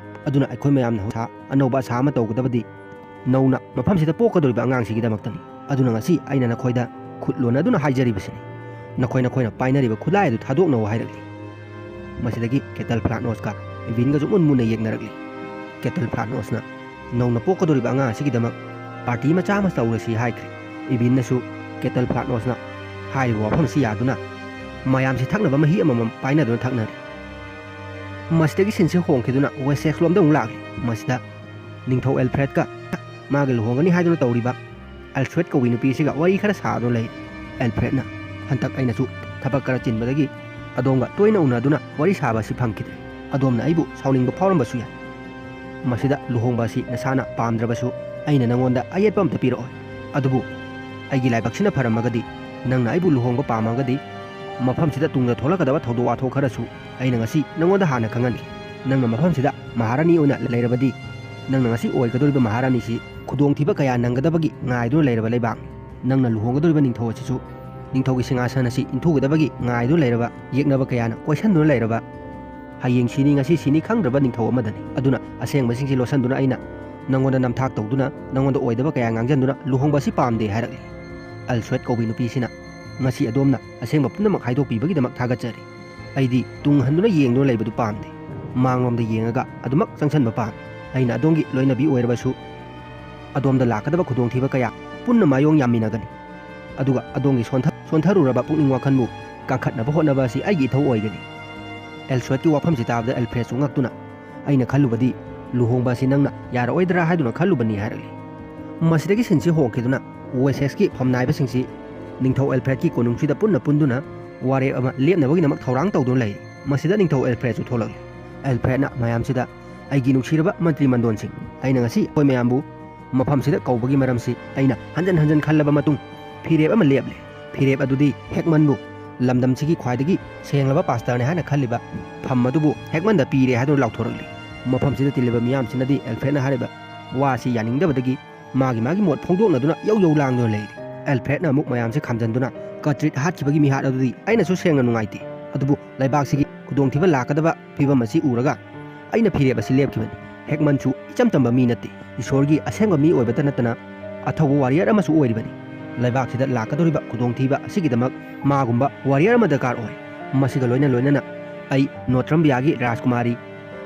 ꯑꯗꯨꯅ ꯑꯩꯈꯣꯏ ꯃꯌꯥꯝꯅ ꯍꯧꯁꯥ ꯑꯅꯧꯕ ꯑꯁꯥ ꯑꯃ ꯇꯧꯒꯗꯕꯗꯤ ꯅꯧꯅ ꯃꯐꯝꯁꯤꯗ ꯄꯣꯛꯀꯗꯧꯔꯤꯕ ꯑꯉꯥꯡꯁꯤꯒꯤꯗꯃꯛꯇꯅꯤ꯫ ꯑꯗꯨꯅ ꯉꯁꯤ ꯑꯩꯅ ꯅꯈꯣꯏꯗ ꯈꯨꯠ ꯂꯣꯟꯅꯗꯨꯅ ꯍꯥꯏꯖꯔꯤꯕꯁꯤꯅꯤ꯫ ꯅꯈꯣꯏ ꯅꯈꯣꯏꯅ ꯄꯥꯏꯅꯔꯤꯕ ꯈꯨꯠꯂꯥꯏ ꯑꯗꯨ ꯊꯥꯗꯣꯛꯅꯧ" ꯍꯥꯏꯔꯛꯂꯤ꯫ ꯃꯁꯤꯗꯒꯤ ꯀꯦꯇꯜ ꯐ꯭ꯂꯥꯠꯅꯣꯁꯀ ꯏꯚꯤꯟꯒꯁꯨ ꯃꯨꯟ ꯃꯨꯟꯅ ꯌꯦꯡꯅꯔꯛꯂꯤ꯫ ꯀꯦꯇꯜ ꯐ꯭ꯂꯥꯠꯅꯣꯁꯅ, "ꯅꯧꯅ ꯄꯣꯛꯀꯗꯧꯔꯤꯕ ꯑꯉꯥꯡ ꯑꯁꯤꯒꯤꯗꯃꯛ ꯄꯥꯔꯇꯤ ꯃꯆꯥ ꯑꯃ ꯇꯧꯔꯁꯤ" ꯍꯥꯏꯈ꯭ꯔꯦ꯫ ꯏꯚꯤꯟꯅꯁꯨ ꯀꯦꯇꯜ ꯐ꯭ꯂꯥꯠꯅꯣꯁꯅ ꯍꯥꯏꯔꯤꯕ ꯋꯥꯐꯝ ꯑꯁꯤ ꯌꯥꯗꯨꯅ ꯃꯌꯥꯝꯁꯤ ꯊꯛꯅꯕ ꯃꯍꯤ ꯑꯃꯃꯝ ꯄꯥꯏꯅꯗꯨꯅ ꯊꯛꯅꯔꯤ꯫ ꯃꯁꯤꯗꯒꯤ ꯁꯤꯟꯁꯤ ꯍꯣꯡꯈꯤꯗꯨꯅ ꯋꯦꯁꯦꯛꯁ ꯂꯣꯝꯗ ꯑꯃꯨꯛ ꯂꯥꯛꯂꯤ꯫ ꯃꯁꯤꯗ ꯅꯤꯡꯊꯧ ꯑꯦꯜꯐ꯭ꯔꯦꯗꯀ ꯃꯥꯒ ꯂꯨꯍꯣꯡꯒꯅꯤ ꯍꯥꯏꯗꯨꯅ ꯇꯧꯔꯤꯕ ꯑꯜꯐ꯭ꯔꯦꯗ ꯀꯧꯕꯤ ꯅꯨꯄꯤꯁꯤꯒ ꯋꯥꯔꯤ ꯈꯔ ꯁꯥꯗꯨꯅ ꯂꯩꯔꯤ꯫ ꯑꯦꯜꯐ꯭ꯔꯦꯗꯅ, "ꯍꯟꯗꯛ ꯑꯩꯅꯁꯨ ꯊꯕꯛ ꯈꯔ ꯆꯤꯟꯕꯗꯒꯤ ꯑꯗꯣꯝꯒ ꯇꯣꯏꯅ ꯎꯅꯗꯨꯅ ꯋꯥꯔꯤ ꯁꯥꯕ ꯑꯁꯤ ꯐꯪꯈꯤꯗ꯭ꯔꯦ꯫ ꯑꯗꯣꯝꯅ ꯑꯩꯕꯨ ꯁꯥꯎꯅꯤꯡꯕ ꯐꯥꯎꯔꯝꯕꯁꯨ ꯌꯥꯏ꯫ ꯃꯁꯤꯗ ꯂꯨꯍꯣꯡꯕ ꯑꯁꯤ ꯅꯁꯥꯅ ꯄꯥꯝꯗ꯭ꯔꯕꯁꯨ ꯑꯩꯅ ꯅꯪꯉꯣꯟꯗ ꯑꯌꯦꯠꯄ ꯑꯝꯇ ꯄꯤꯔꯛꯑꯣꯏ꯫ ꯑꯗꯨꯕꯨ ꯑꯩꯒꯤ ꯂꯥꯏꯕꯛꯁꯤꯅ ꯐꯔꯝꯃꯒꯗꯤ, ꯅꯪꯅ ꯑꯩꯕꯨ ꯂꯨꯍꯣꯡꯕ ꯄꯥꯝꯃꯒꯗꯤ, ꯃꯐꯝꯁꯤꯗ ꯇꯨꯡꯗ ꯊꯣꯛꯂꯛꯀꯗꯕ ꯊꯧꯗꯣꯛ ꯋꯥꯊꯣꯛ ꯈꯔꯁꯨ ꯑꯩꯅ ꯉꯁꯤ ꯅꯪꯉꯣꯟꯗ ꯍꯥꯟꯅ ꯈꯪꯍꯟꯒꯦ꯫ ꯅꯪꯅ ꯃꯐꯝꯁꯤꯗ ꯃꯍꯥꯔꯥꯅꯤ ꯑꯣꯏꯅ ꯂꯩꯔꯕꯗꯤ, ꯅꯪꯅ ꯉꯁꯤ ꯑꯣꯏꯒꯗꯧꯔꯤꯕ ꯃꯍꯥꯔꯥꯅꯤꯁꯤ ꯈꯨꯗꯣꯡꯊꯤꯕ ꯀꯌꯥ ꯅꯪꯒꯗꯕꯒꯤ ꯉꯥꯏꯗꯨꯅ ꯂꯩꯔꯕ ꯂꯩꯕꯥꯛꯅꯤ꯫ ꯅꯪꯅ ꯂꯨꯍꯣꯡꯒꯗꯧꯔꯤꯕ ꯅꯤꯡꯊꯧ ꯑꯁꯤꯁꯨ ꯅꯤꯡꯊꯧꯒꯤ ꯁꯤꯡꯍꯥꯁꯟ ꯑꯁꯤ ꯏꯟꯊꯨꯒꯗꯕꯒꯤ ꯉꯥꯏꯗꯨꯅ ꯂꯩꯔꯕ, ꯌꯦꯛꯅꯕ ꯀꯌꯥꯅ ꯀꯣꯏꯁꯟꯗꯨꯅ ꯂꯩꯔꯕ, ꯍꯌꯦꯡ ꯁꯤꯅꯤ ꯉꯁꯤ ꯁꯤꯅꯤ ꯈꯪꯗ꯭ꯔꯕ ꯅꯤꯡꯊꯧ ꯑꯃꯗꯅꯤ꯫ ꯑꯗꯨꯅ ꯑꯁꯦꯡꯕꯁꯤꯡꯁꯤ ꯂꯣꯠꯁꯟꯗꯨꯅ ꯑꯩꯅ ꯅꯪꯉꯣꯟꯗ ꯅꯝꯊꯥꯛ ꯇꯧꯗꯨꯅ, ꯅꯪꯉꯣꯟꯗ ꯑꯣꯏꯗꯕ ꯀꯌꯥ ꯉꯥꯡꯖꯟꯗꯨꯅ ꯂꯨꯍꯣꯡꯕ ꯑꯁꯤ ꯄꯥꯝꯗꯦ" ꯍꯥꯏꯔꯛꯂꯤ꯫ ꯑꯜꯁ꯭ꯋꯦꯠ ꯀꯧꯕꯤ ꯅꯨꯄꯤꯁꯤꯅ, "ꯉꯁꯤ ꯑꯗꯣꯝꯅ ꯑꯁꯦꯡꯕ ꯄꯨꯝꯅꯃꯛ ꯍꯥꯏꯗꯣꯛꯄꯤꯕꯒꯤꯗꯃꯛ ꯊꯥꯒꯠꯆꯔꯤ꯫ ꯑꯩꯗꯤ ꯇꯨꯡ ꯍꯟꯗꯨꯅ ꯌꯦꯡꯗꯨꯅ ꯂꯩꯕꯗꯨ ꯄꯥꯝꯗꯦ꯫ ꯃꯥꯡꯂꯣꯝꯗ ꯌꯦꯡꯉꯒ ꯑꯗꯨꯃꯛ ꯆꯪꯁꯟꯕ ꯄꯥꯝꯃꯤ꯫ ꯑꯩꯅ ꯑꯗꯣꯝꯒꯤ ꯂꯣꯏꯅꯕꯤ ꯑꯣꯏꯔꯕꯁꯨ, ꯑꯗꯣꯝꯗ ꯂꯥꯛꯀꯗꯕ ꯈꯨꯗꯣꯡꯊꯤꯕ ꯀꯌꯥ ꯄꯨꯟꯅ ꯃꯥꯌꯣꯡ ꯌꯥꯝꯃꯤꯟꯅꯒꯅꯤ꯫ ꯑꯗꯨꯒ ꯑꯗꯣꯝꯒꯤ ꯁꯣꯟꯊ-, ꯁꯣꯟꯊꯔꯨꯔꯕ ꯄꯨꯛꯅꯤꯡ ꯋꯥꯈꯜꯕꯨ ꯀꯥꯈꯠꯅꯕ ꯍꯣꯠꯅꯕ ꯑꯁꯤ ꯑꯩꯒꯤ ꯏꯊꯧ ꯑꯣꯏꯒꯅꯤ꯫ ꯑꯦꯜꯁꯋꯦꯠꯀꯤ ꯋꯥꯐꯝꯁꯤ ꯇꯥꯕꯗ ꯑꯦꯜꯐ꯭ꯔꯦꯗꯁꯨ ꯉꯛꯇꯨꯅ, "ꯑꯩꯅ ꯈꯜꯂꯨꯕꯗꯤ ꯂꯨꯍꯣꯡꯕ ꯑꯁꯤ ꯅꯪꯅ ꯌꯥꯔꯛꯑꯣꯏꯗ꯭ꯔꯥ ꯍꯥꯏꯗꯨꯅ ꯈꯜꯂꯨꯕꯅꯤ" ꯍꯥꯏꯔꯛꯂꯤ꯫ ꯃꯁꯤꯗꯒꯤ ꯁꯤꯟꯁꯤ ꯍꯣꯡꯈꯤꯗꯨꯅ ꯋꯦꯁꯦꯛꯁꯀꯤ ꯐꯝꯅꯥꯏꯕꯁꯤꯡꯁꯤ ꯅꯤꯡꯊꯧ ꯑꯦꯜꯐ꯭ꯔꯦꯗꯀꯤ ꯀꯣꯅꯨꯡꯁꯤꯗ ꯄꯨꯟꯅ ꯄꯨꯟꯗꯨꯅ ꯋꯥꯔꯦꯞ ꯑꯃ ꯂꯦꯞꯅꯕꯒꯤꯗꯃꯛ ꯊꯧꯔꯥꯡ ꯇꯧꯗꯨꯅ ꯂꯩ꯫ ꯃꯁꯤꯗ ꯅꯤꯡꯊꯧ ꯑꯦꯜꯐ꯭ꯔꯦꯗꯁꯨ ꯊꯣꯛꯂꯛꯂꯤ꯫ ꯑꯦꯜꯐ꯭ꯔꯦꯗꯅ ꯃꯌꯥꯝꯁꯤꯗ, "ꯑꯩꯒꯤ ꯅꯨꯡꯁꯤꯔꯕ ꯃꯟꯇ꯭ꯔꯤ ꯃꯟꯗꯣꯟꯁꯤꯡ, ꯑꯩꯅ ꯉꯁꯤ ꯑꯩꯈꯣꯏ ꯃꯌꯥꯝꯕꯨ ꯃꯐꯝꯁꯤꯗ ꯀꯧꯕꯒꯤ ꯃꯔꯝꯁꯤ ꯑꯩꯅ ꯍꯟꯖꯟ ꯍꯟꯖꯟ ꯈꯜꯂꯕ ꯃꯇꯨꯡ ꯐꯤꯔꯦꯞ ꯑꯃ ꯂꯦꯞꯂꯦ꯫ ꯐꯤꯔꯦꯞ ꯑꯗꯨꯗꯤ ꯍꯦꯛꯃꯟꯕꯨ ꯂꯝꯗꯝꯁꯤꯒꯤ ꯈ꯭ꯋꯥꯏꯗꯒꯤ ꯁꯦꯡꯂꯕ ꯄꯥꯁꯇꯔꯅꯤ ꯍꯥꯏꯅ ꯈꯜꯂꯤꯕ ꯐꯝ ꯑꯗꯨꯕꯨ ꯍꯦꯛꯃꯟꯗ ꯄꯤꯔꯦ" ꯍꯥꯏꯗꯨꯅ ꯂꯥꯎꯊꯣꯔꯛꯂꯤ꯫ ꯃꯐꯝꯁꯤꯗ ꯇꯤꯜꯂꯤꯕ ꯃꯤꯌꯥꯝꯁꯤꯅꯗꯤ ꯑꯦꯜꯐ꯭ꯔꯦꯗꯅ ꯍꯥꯏꯔꯤꯕ ꯋꯥꯁꯤ ꯌꯥꯅꯤꯡꯗꯕꯗꯒꯤ ꯃꯥꯒꯤ ꯃꯥꯒꯤ ꯃꯣꯠ ꯐꯣꯡꯗꯣꯛꯅꯗꯨꯅ ꯌꯧ ꯌꯧ ꯂꯥꯡꯗꯨꯅ ꯂꯩꯔꯤ꯫ ꯑꯦꯜꯐ꯭ꯔꯦꯗꯅ ꯑꯃꯨꯛ ꯃꯌꯥꯝꯁꯦ ꯈꯥꯝꯖꯟꯗꯨꯅ, "ꯀꯇ꯭ꯔꯤꯠ ꯍꯥꯠꯈꯤꯕꯒꯤ ꯃꯤꯍꯥꯠ ꯑꯗꯨꯗꯤ ꯑꯩꯅꯁꯨ ꯁꯦꯡꯅ ꯅꯨꯡꯉꯥꯏꯇꯦ, ꯑꯗꯨꯕꯨ ꯂꯩꯕꯥꯛꯁꯤꯒꯤ ꯈꯨꯗꯣꯡꯊꯤꯕ ꯂꯥꯛꯀꯗꯕ ꯐꯤꯕꯝ ꯑꯁꯤ ꯎꯔꯒ ꯑꯩꯅ ꯐꯤꯔꯦꯞ ꯑꯁꯤ ꯂꯦꯞꯈꯤꯕꯅꯤ꯫ ꯍꯦꯛꯃꯟꯁꯨ ꯏꯆꯝ ꯆꯝꯕ ꯃꯤ ꯅꯠꯇꯦ, ꯏꯁꯣꯔꯒꯤ ꯑꯁꯦꯡꯕ ꯃꯤ ꯑꯣꯏꯕꯇ ꯅꯠꯇꯅ ꯑꯊꯧꯕ ꯋꯥꯔꯤꯌꯔ ꯑꯃꯁꯨ ꯑꯣꯏꯔꯤꯕꯅꯤ꯫ ꯂꯩꯕꯥꯛꯁꯤꯗ ꯂꯥꯛꯀꯗꯧꯔꯤꯕ ꯈꯨꯗꯣꯡꯊꯤꯕ ꯑꯁꯤꯒꯤꯗꯃꯛ ꯃꯥꯒꯨꯝꯕ ꯋꯥꯔꯤꯌꯔ ꯑꯃ ꯗꯔꯀꯥꯔ ꯑꯣꯏ꯫ ꯃꯁꯤꯒ ꯂꯣꯏꯅ ꯂꯣꯏꯅꯅ ꯑꯩ ꯅꯣꯇ꯭ꯔꯝꯕꯤꯌꯥꯒꯤ ꯔꯥꯖꯀꯨꯃꯥꯔꯤ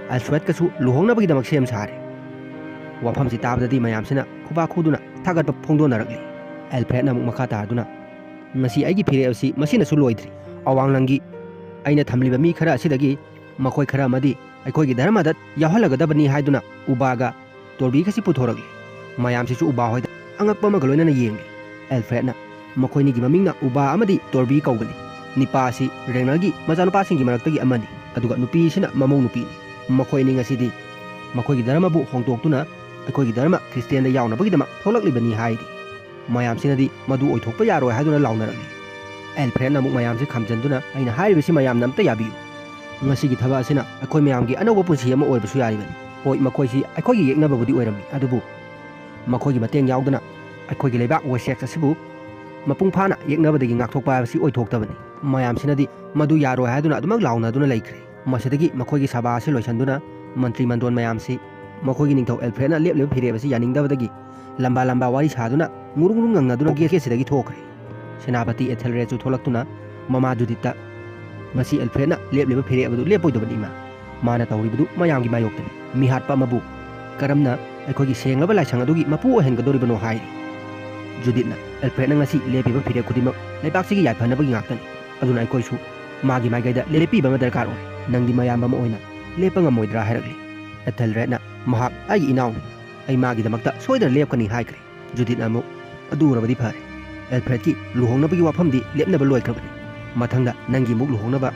ꯑꯦꯜꯁꯋꯦꯠꯀꯁꯨ ꯂꯨꯍꯣꯡꯅꯕꯒꯤꯗꯃꯛ ꯁꯦꯝ ꯁꯥꯔꯦ"꯫ ꯋꯥꯐꯝꯁꯤ ꯇꯥꯕꯗꯗꯤ ꯃꯌꯥꯝꯁꯤꯅ ꯈꯨꯕꯥꯛ ꯈꯨꯗꯨꯅ ꯊꯥꯒꯠꯄ ꯐꯣꯡꯗꯣꯛꯅꯔꯛꯂꯤ꯫ ꯑꯦꯜꯐ꯭ꯔꯦꯗꯅ ꯑꯃꯨꯛ ꯃꯈꯥ ꯇꯥꯗꯨꯅ, "ꯉꯁꯤ ꯑꯩꯒꯤ ꯐꯤꯔꯦꯞ ꯑꯁꯤ ꯃꯁꯤꯅꯁꯨ ꯂꯣꯏꯗ꯭ꯔꯤ꯫ ꯑꯋꯥꯡ ꯂꯪꯒꯤ ꯑꯩꯅ ꯊꯝꯂꯤꯕ ꯃꯤ ꯈꯔ ꯑꯁꯤꯗꯒꯤ ꯃꯈꯣꯏ ꯈꯔ ꯑꯃꯗꯤ ꯑꯩꯈꯣꯏꯒꯤ ꯙꯔꯃꯗ ꯌꯥꯎꯍꯜꯂꯒꯗꯕꯅꯤ" ꯍꯥꯏꯗꯨꯅ ꯎꯕꯥꯒ ꯇꯣꯔꯕꯤꯒꯁꯤ ꯄꯨꯊꯣꯔꯛꯂꯤ꯫ ꯃꯌꯥꯝꯁꯤꯁꯨ ꯎꯕꯥ ꯍꯣꯏꯗ ꯑꯉꯛꯄ ꯑꯃꯒ ꯂꯣꯏꯅꯅ ꯌꯦꯡꯂꯤ꯫ ꯑꯦꯜꯐ꯭ꯔꯦꯗꯅ, "ꯃꯈꯣꯏꯅꯤꯒꯤ ꯃꯃꯤꯡꯅ ꯎꯕꯥ ꯑꯃꯗꯤ ꯇꯣꯔꯕꯤ ꯀꯧꯕꯅꯤ꯫ ꯅꯤꯄꯥ ꯑꯁꯤ ꯔꯦꯡꯅꯔꯒꯤ ꯃꯆꯥꯅꯨꯄꯥꯁꯤꯡꯒꯤ ꯃꯔꯛꯇꯒꯤ ꯑꯃꯅꯤ, ꯑꯗꯨꯒ ꯅꯨꯄꯤꯁꯤꯅ ꯃꯃꯧ ꯅꯨꯄꯤꯅꯤ꯫ ꯃꯈꯣꯏ ꯑꯅꯤ ꯉꯁꯤꯗꯤ ꯃꯈꯣꯏꯒꯤ ꯙꯔꯃꯕꯨ ꯍꯣꯡꯗꯣꯛꯇꯨꯅ ꯑꯩꯈꯣꯏꯒꯤ ꯙꯔꯃ ꯈ꯭ꯔꯤꯁꯇꯤꯌꯥꯟꯗ ꯌꯥꯎꯅꯕꯒꯤꯗꯃꯛ ꯊꯣꯛꯂꯛꯂꯤꯕꯅꯤ" ꯍꯥꯏꯔꯤ꯫ ꯃꯌꯥꯝꯁꯤꯅꯗꯤ ꯃꯗꯨ ꯑꯣꯏꯊꯣꯛꯄ ꯌꯥꯔꯣꯏ ꯍꯥꯏꯗꯨꯅ ꯂꯥꯎꯅꯔꯛꯂꯤ꯫ ꯑꯦꯜꯐ꯭ꯔꯦꯗꯅ ꯑꯃꯨꯛ ꯃꯌꯥꯝꯁꯤ ꯈꯥꯝꯖꯟꯗꯨꯅ, "ꯑꯩꯅ ꯍꯥꯏꯔꯤꯕꯁꯤ ꯃꯌꯥꯝꯅ ꯑꯝꯇ ꯌꯥꯕꯤꯌꯨ꯫ ꯉꯁꯤꯒꯤ ꯊꯕꯛ ꯑꯁꯤꯅ ꯑꯩꯈꯣꯏ ꯃꯌꯥꯝꯒꯤ ꯑꯅꯧꯕ ꯄꯨꯟꯁꯤ ꯑꯃ ꯑꯣꯏꯕꯁꯨ ꯌꯥꯔꯤꯕꯅꯤ꯫ ꯍꯣꯏ, ꯃꯈꯣꯏꯁꯤ ꯑꯩꯈꯣꯏꯒꯤ ꯌꯦꯛꯅꯕꯕꯨꯗꯤ ꯑꯣꯏꯔꯝꯃꯤ, ꯑꯗꯨꯕꯨ ꯃꯈꯣꯏꯒꯤ ꯃꯇꯦꯡ ꯌꯥꯎꯗꯅ ꯑꯩꯈꯣꯏꯒꯤ ꯂꯩꯕꯥꯛ ꯋꯦꯁꯦꯛꯁ ꯑꯁꯤꯕꯨ ꯃꯄꯨꯡ ꯐꯥꯅ ꯌꯦꯛꯅꯕꯗꯒꯤ ꯉꯥꯛꯊꯣꯛꯄ ꯍꯥꯏꯕꯁꯤ ꯑꯣꯏꯊꯣꯛꯇꯕꯅꯤ"꯫ ꯃꯌꯥꯝꯁꯤꯅꯗꯤ ꯃꯗꯨ ꯌꯥꯔꯣꯏ ꯍꯥꯏꯗꯨꯅ ꯑꯗꯨꯃꯛ ꯂꯥꯎꯅꯗꯨꯅ ꯂꯩꯈ꯭ꯔꯦ꯫ ꯃꯁꯤꯗꯒꯤ ꯃꯈꯣꯏꯒꯤ ꯁꯚꯥ ꯑꯁꯤ ꯂꯣꯏꯁꯤꯟꯗꯨꯅ ꯃꯟꯇ꯭ꯔꯤ ꯃꯟꯗꯣꯟ ꯃꯌꯥꯝꯁꯤ ꯃꯈꯣꯏꯒꯤ ꯅꯤꯡꯊꯧ ꯑꯦꯜꯐ꯭ꯔꯦꯗꯅ ꯂꯦꯞꯂꯤꯕ ꯐꯤꯔꯦꯞ ꯑꯁꯤ ꯌꯥꯅꯤꯡꯗꯕꯗꯒꯤ ꯂꯝꯕꯥ ꯂꯝꯕꯥ ꯋꯥꯔꯤ ꯁꯥꯗꯨꯅ ꯉꯨꯔꯨꯡ ꯉꯨꯔꯨꯡ ꯉꯪꯅꯗꯨꯅ ꯒꯦꯠ ꯑꯁꯤꯗꯒꯤ ꯊꯣꯛꯈ꯭ꯔꯦ꯫ ꯁꯦꯅꯥꯄꯇꯤ ꯑꯦꯊꯦꯜꯔꯦꯗꯁꯨ ꯊꯣꯛꯂꯛꯇꯨꯅ ꯃꯃꯥ ꯖꯨꯗꯤꯠꯇ, "ꯉꯁꯤ ꯑꯦꯜꯐ꯭ꯔꯦꯗꯅ ꯂꯦꯞꯂꯤꯕ ꯐꯤꯔꯦꯞ ꯑꯗꯨ ꯂꯦꯞꯄꯣꯏꯗꯕꯅꯤ, ꯏꯃꯥ꯫ ꯃꯥꯅ ꯇꯧꯔꯤꯕꯗꯨ ꯃꯌꯥꯝꯒꯤ ꯃꯥꯌꯣꯛꯇꯅꯤ꯫ ꯃꯤꯍꯥꯠꯄ ꯑꯃꯕꯨ ꯀꯔꯝꯅ ꯑꯩꯈꯣꯏꯒꯤ ꯁꯦꯡꯂꯕ ꯂꯥꯏꯁꯪ ꯑꯗꯨꯒꯤ ꯃꯄꯨ ꯑꯣꯏꯍꯟꯒꯗꯧꯔꯤꯕꯅꯣ?" ꯍꯥꯏꯔꯤ꯫ ꯖꯨꯗꯤꯠꯅ, "ꯑꯦꯜꯐ꯭ꯔꯦꯗꯅ ꯉꯁꯤ ꯂꯦꯞꯄꯤꯕ ꯐꯤꯔꯦꯞ ꯈꯨꯗꯤꯡꯃꯛ ꯂꯩꯕꯥꯛꯁꯤꯒꯤ ꯌꯥꯏꯐꯅꯕꯒꯤ ꯉꯥꯛꯇꯅꯤ꯫ ꯑꯗꯨꯅ ꯑꯩꯈꯣꯏꯁꯨ ꯃꯥꯒꯤ ꯃꯥꯏꯀꯩꯗ ꯂꯦꯞꯄꯤꯕ ꯑꯃ ꯗꯔꯀꯥꯔ ꯑꯣꯏ꯫ ꯅꯪꯗꯤ ꯃꯌꯥꯝꯕ ꯑꯃ ꯑꯣꯏꯅ ꯂꯦꯞꯄ ꯉꯝꯃꯣꯏꯗ꯭ꯔꯥ?" ꯍꯥꯏꯔꯛꯂꯤ꯫ ꯑꯦꯊꯦꯜꯔꯦꯗꯅ, "ꯃꯍꯥꯛ ꯑꯩꯒꯤ ꯏꯅꯥꯎꯅꯤ, ꯑꯩ ꯃꯥꯒꯤꯗꯃꯛꯇ ꯁꯣꯏꯗꯅ ꯂꯦꯞꯀꯅꯤ" ꯍꯥꯏꯈ꯭ꯔꯦ꯫ ꯖꯨꯗꯤꯠꯅ ꯑꯃꯨꯛ, "ꯑꯗꯨ ꯑꯣꯏꯔꯕꯗꯤ ꯐꯔꯦ꯫ ꯑꯦꯜꯐ꯭ꯔꯦꯗꯀꯤ ꯂꯨꯍꯣꯡꯅꯕꯒꯤ ꯋꯥꯐꯝꯗꯤ ꯂꯦꯞꯅꯕ ꯂꯣꯏꯈ꯭ꯔꯕꯅꯤ꯫ ꯃꯊꯪꯗ ꯅꯪꯒꯤ ꯑꯃꯨꯛ ꯂꯨꯍꯣꯡꯅꯕ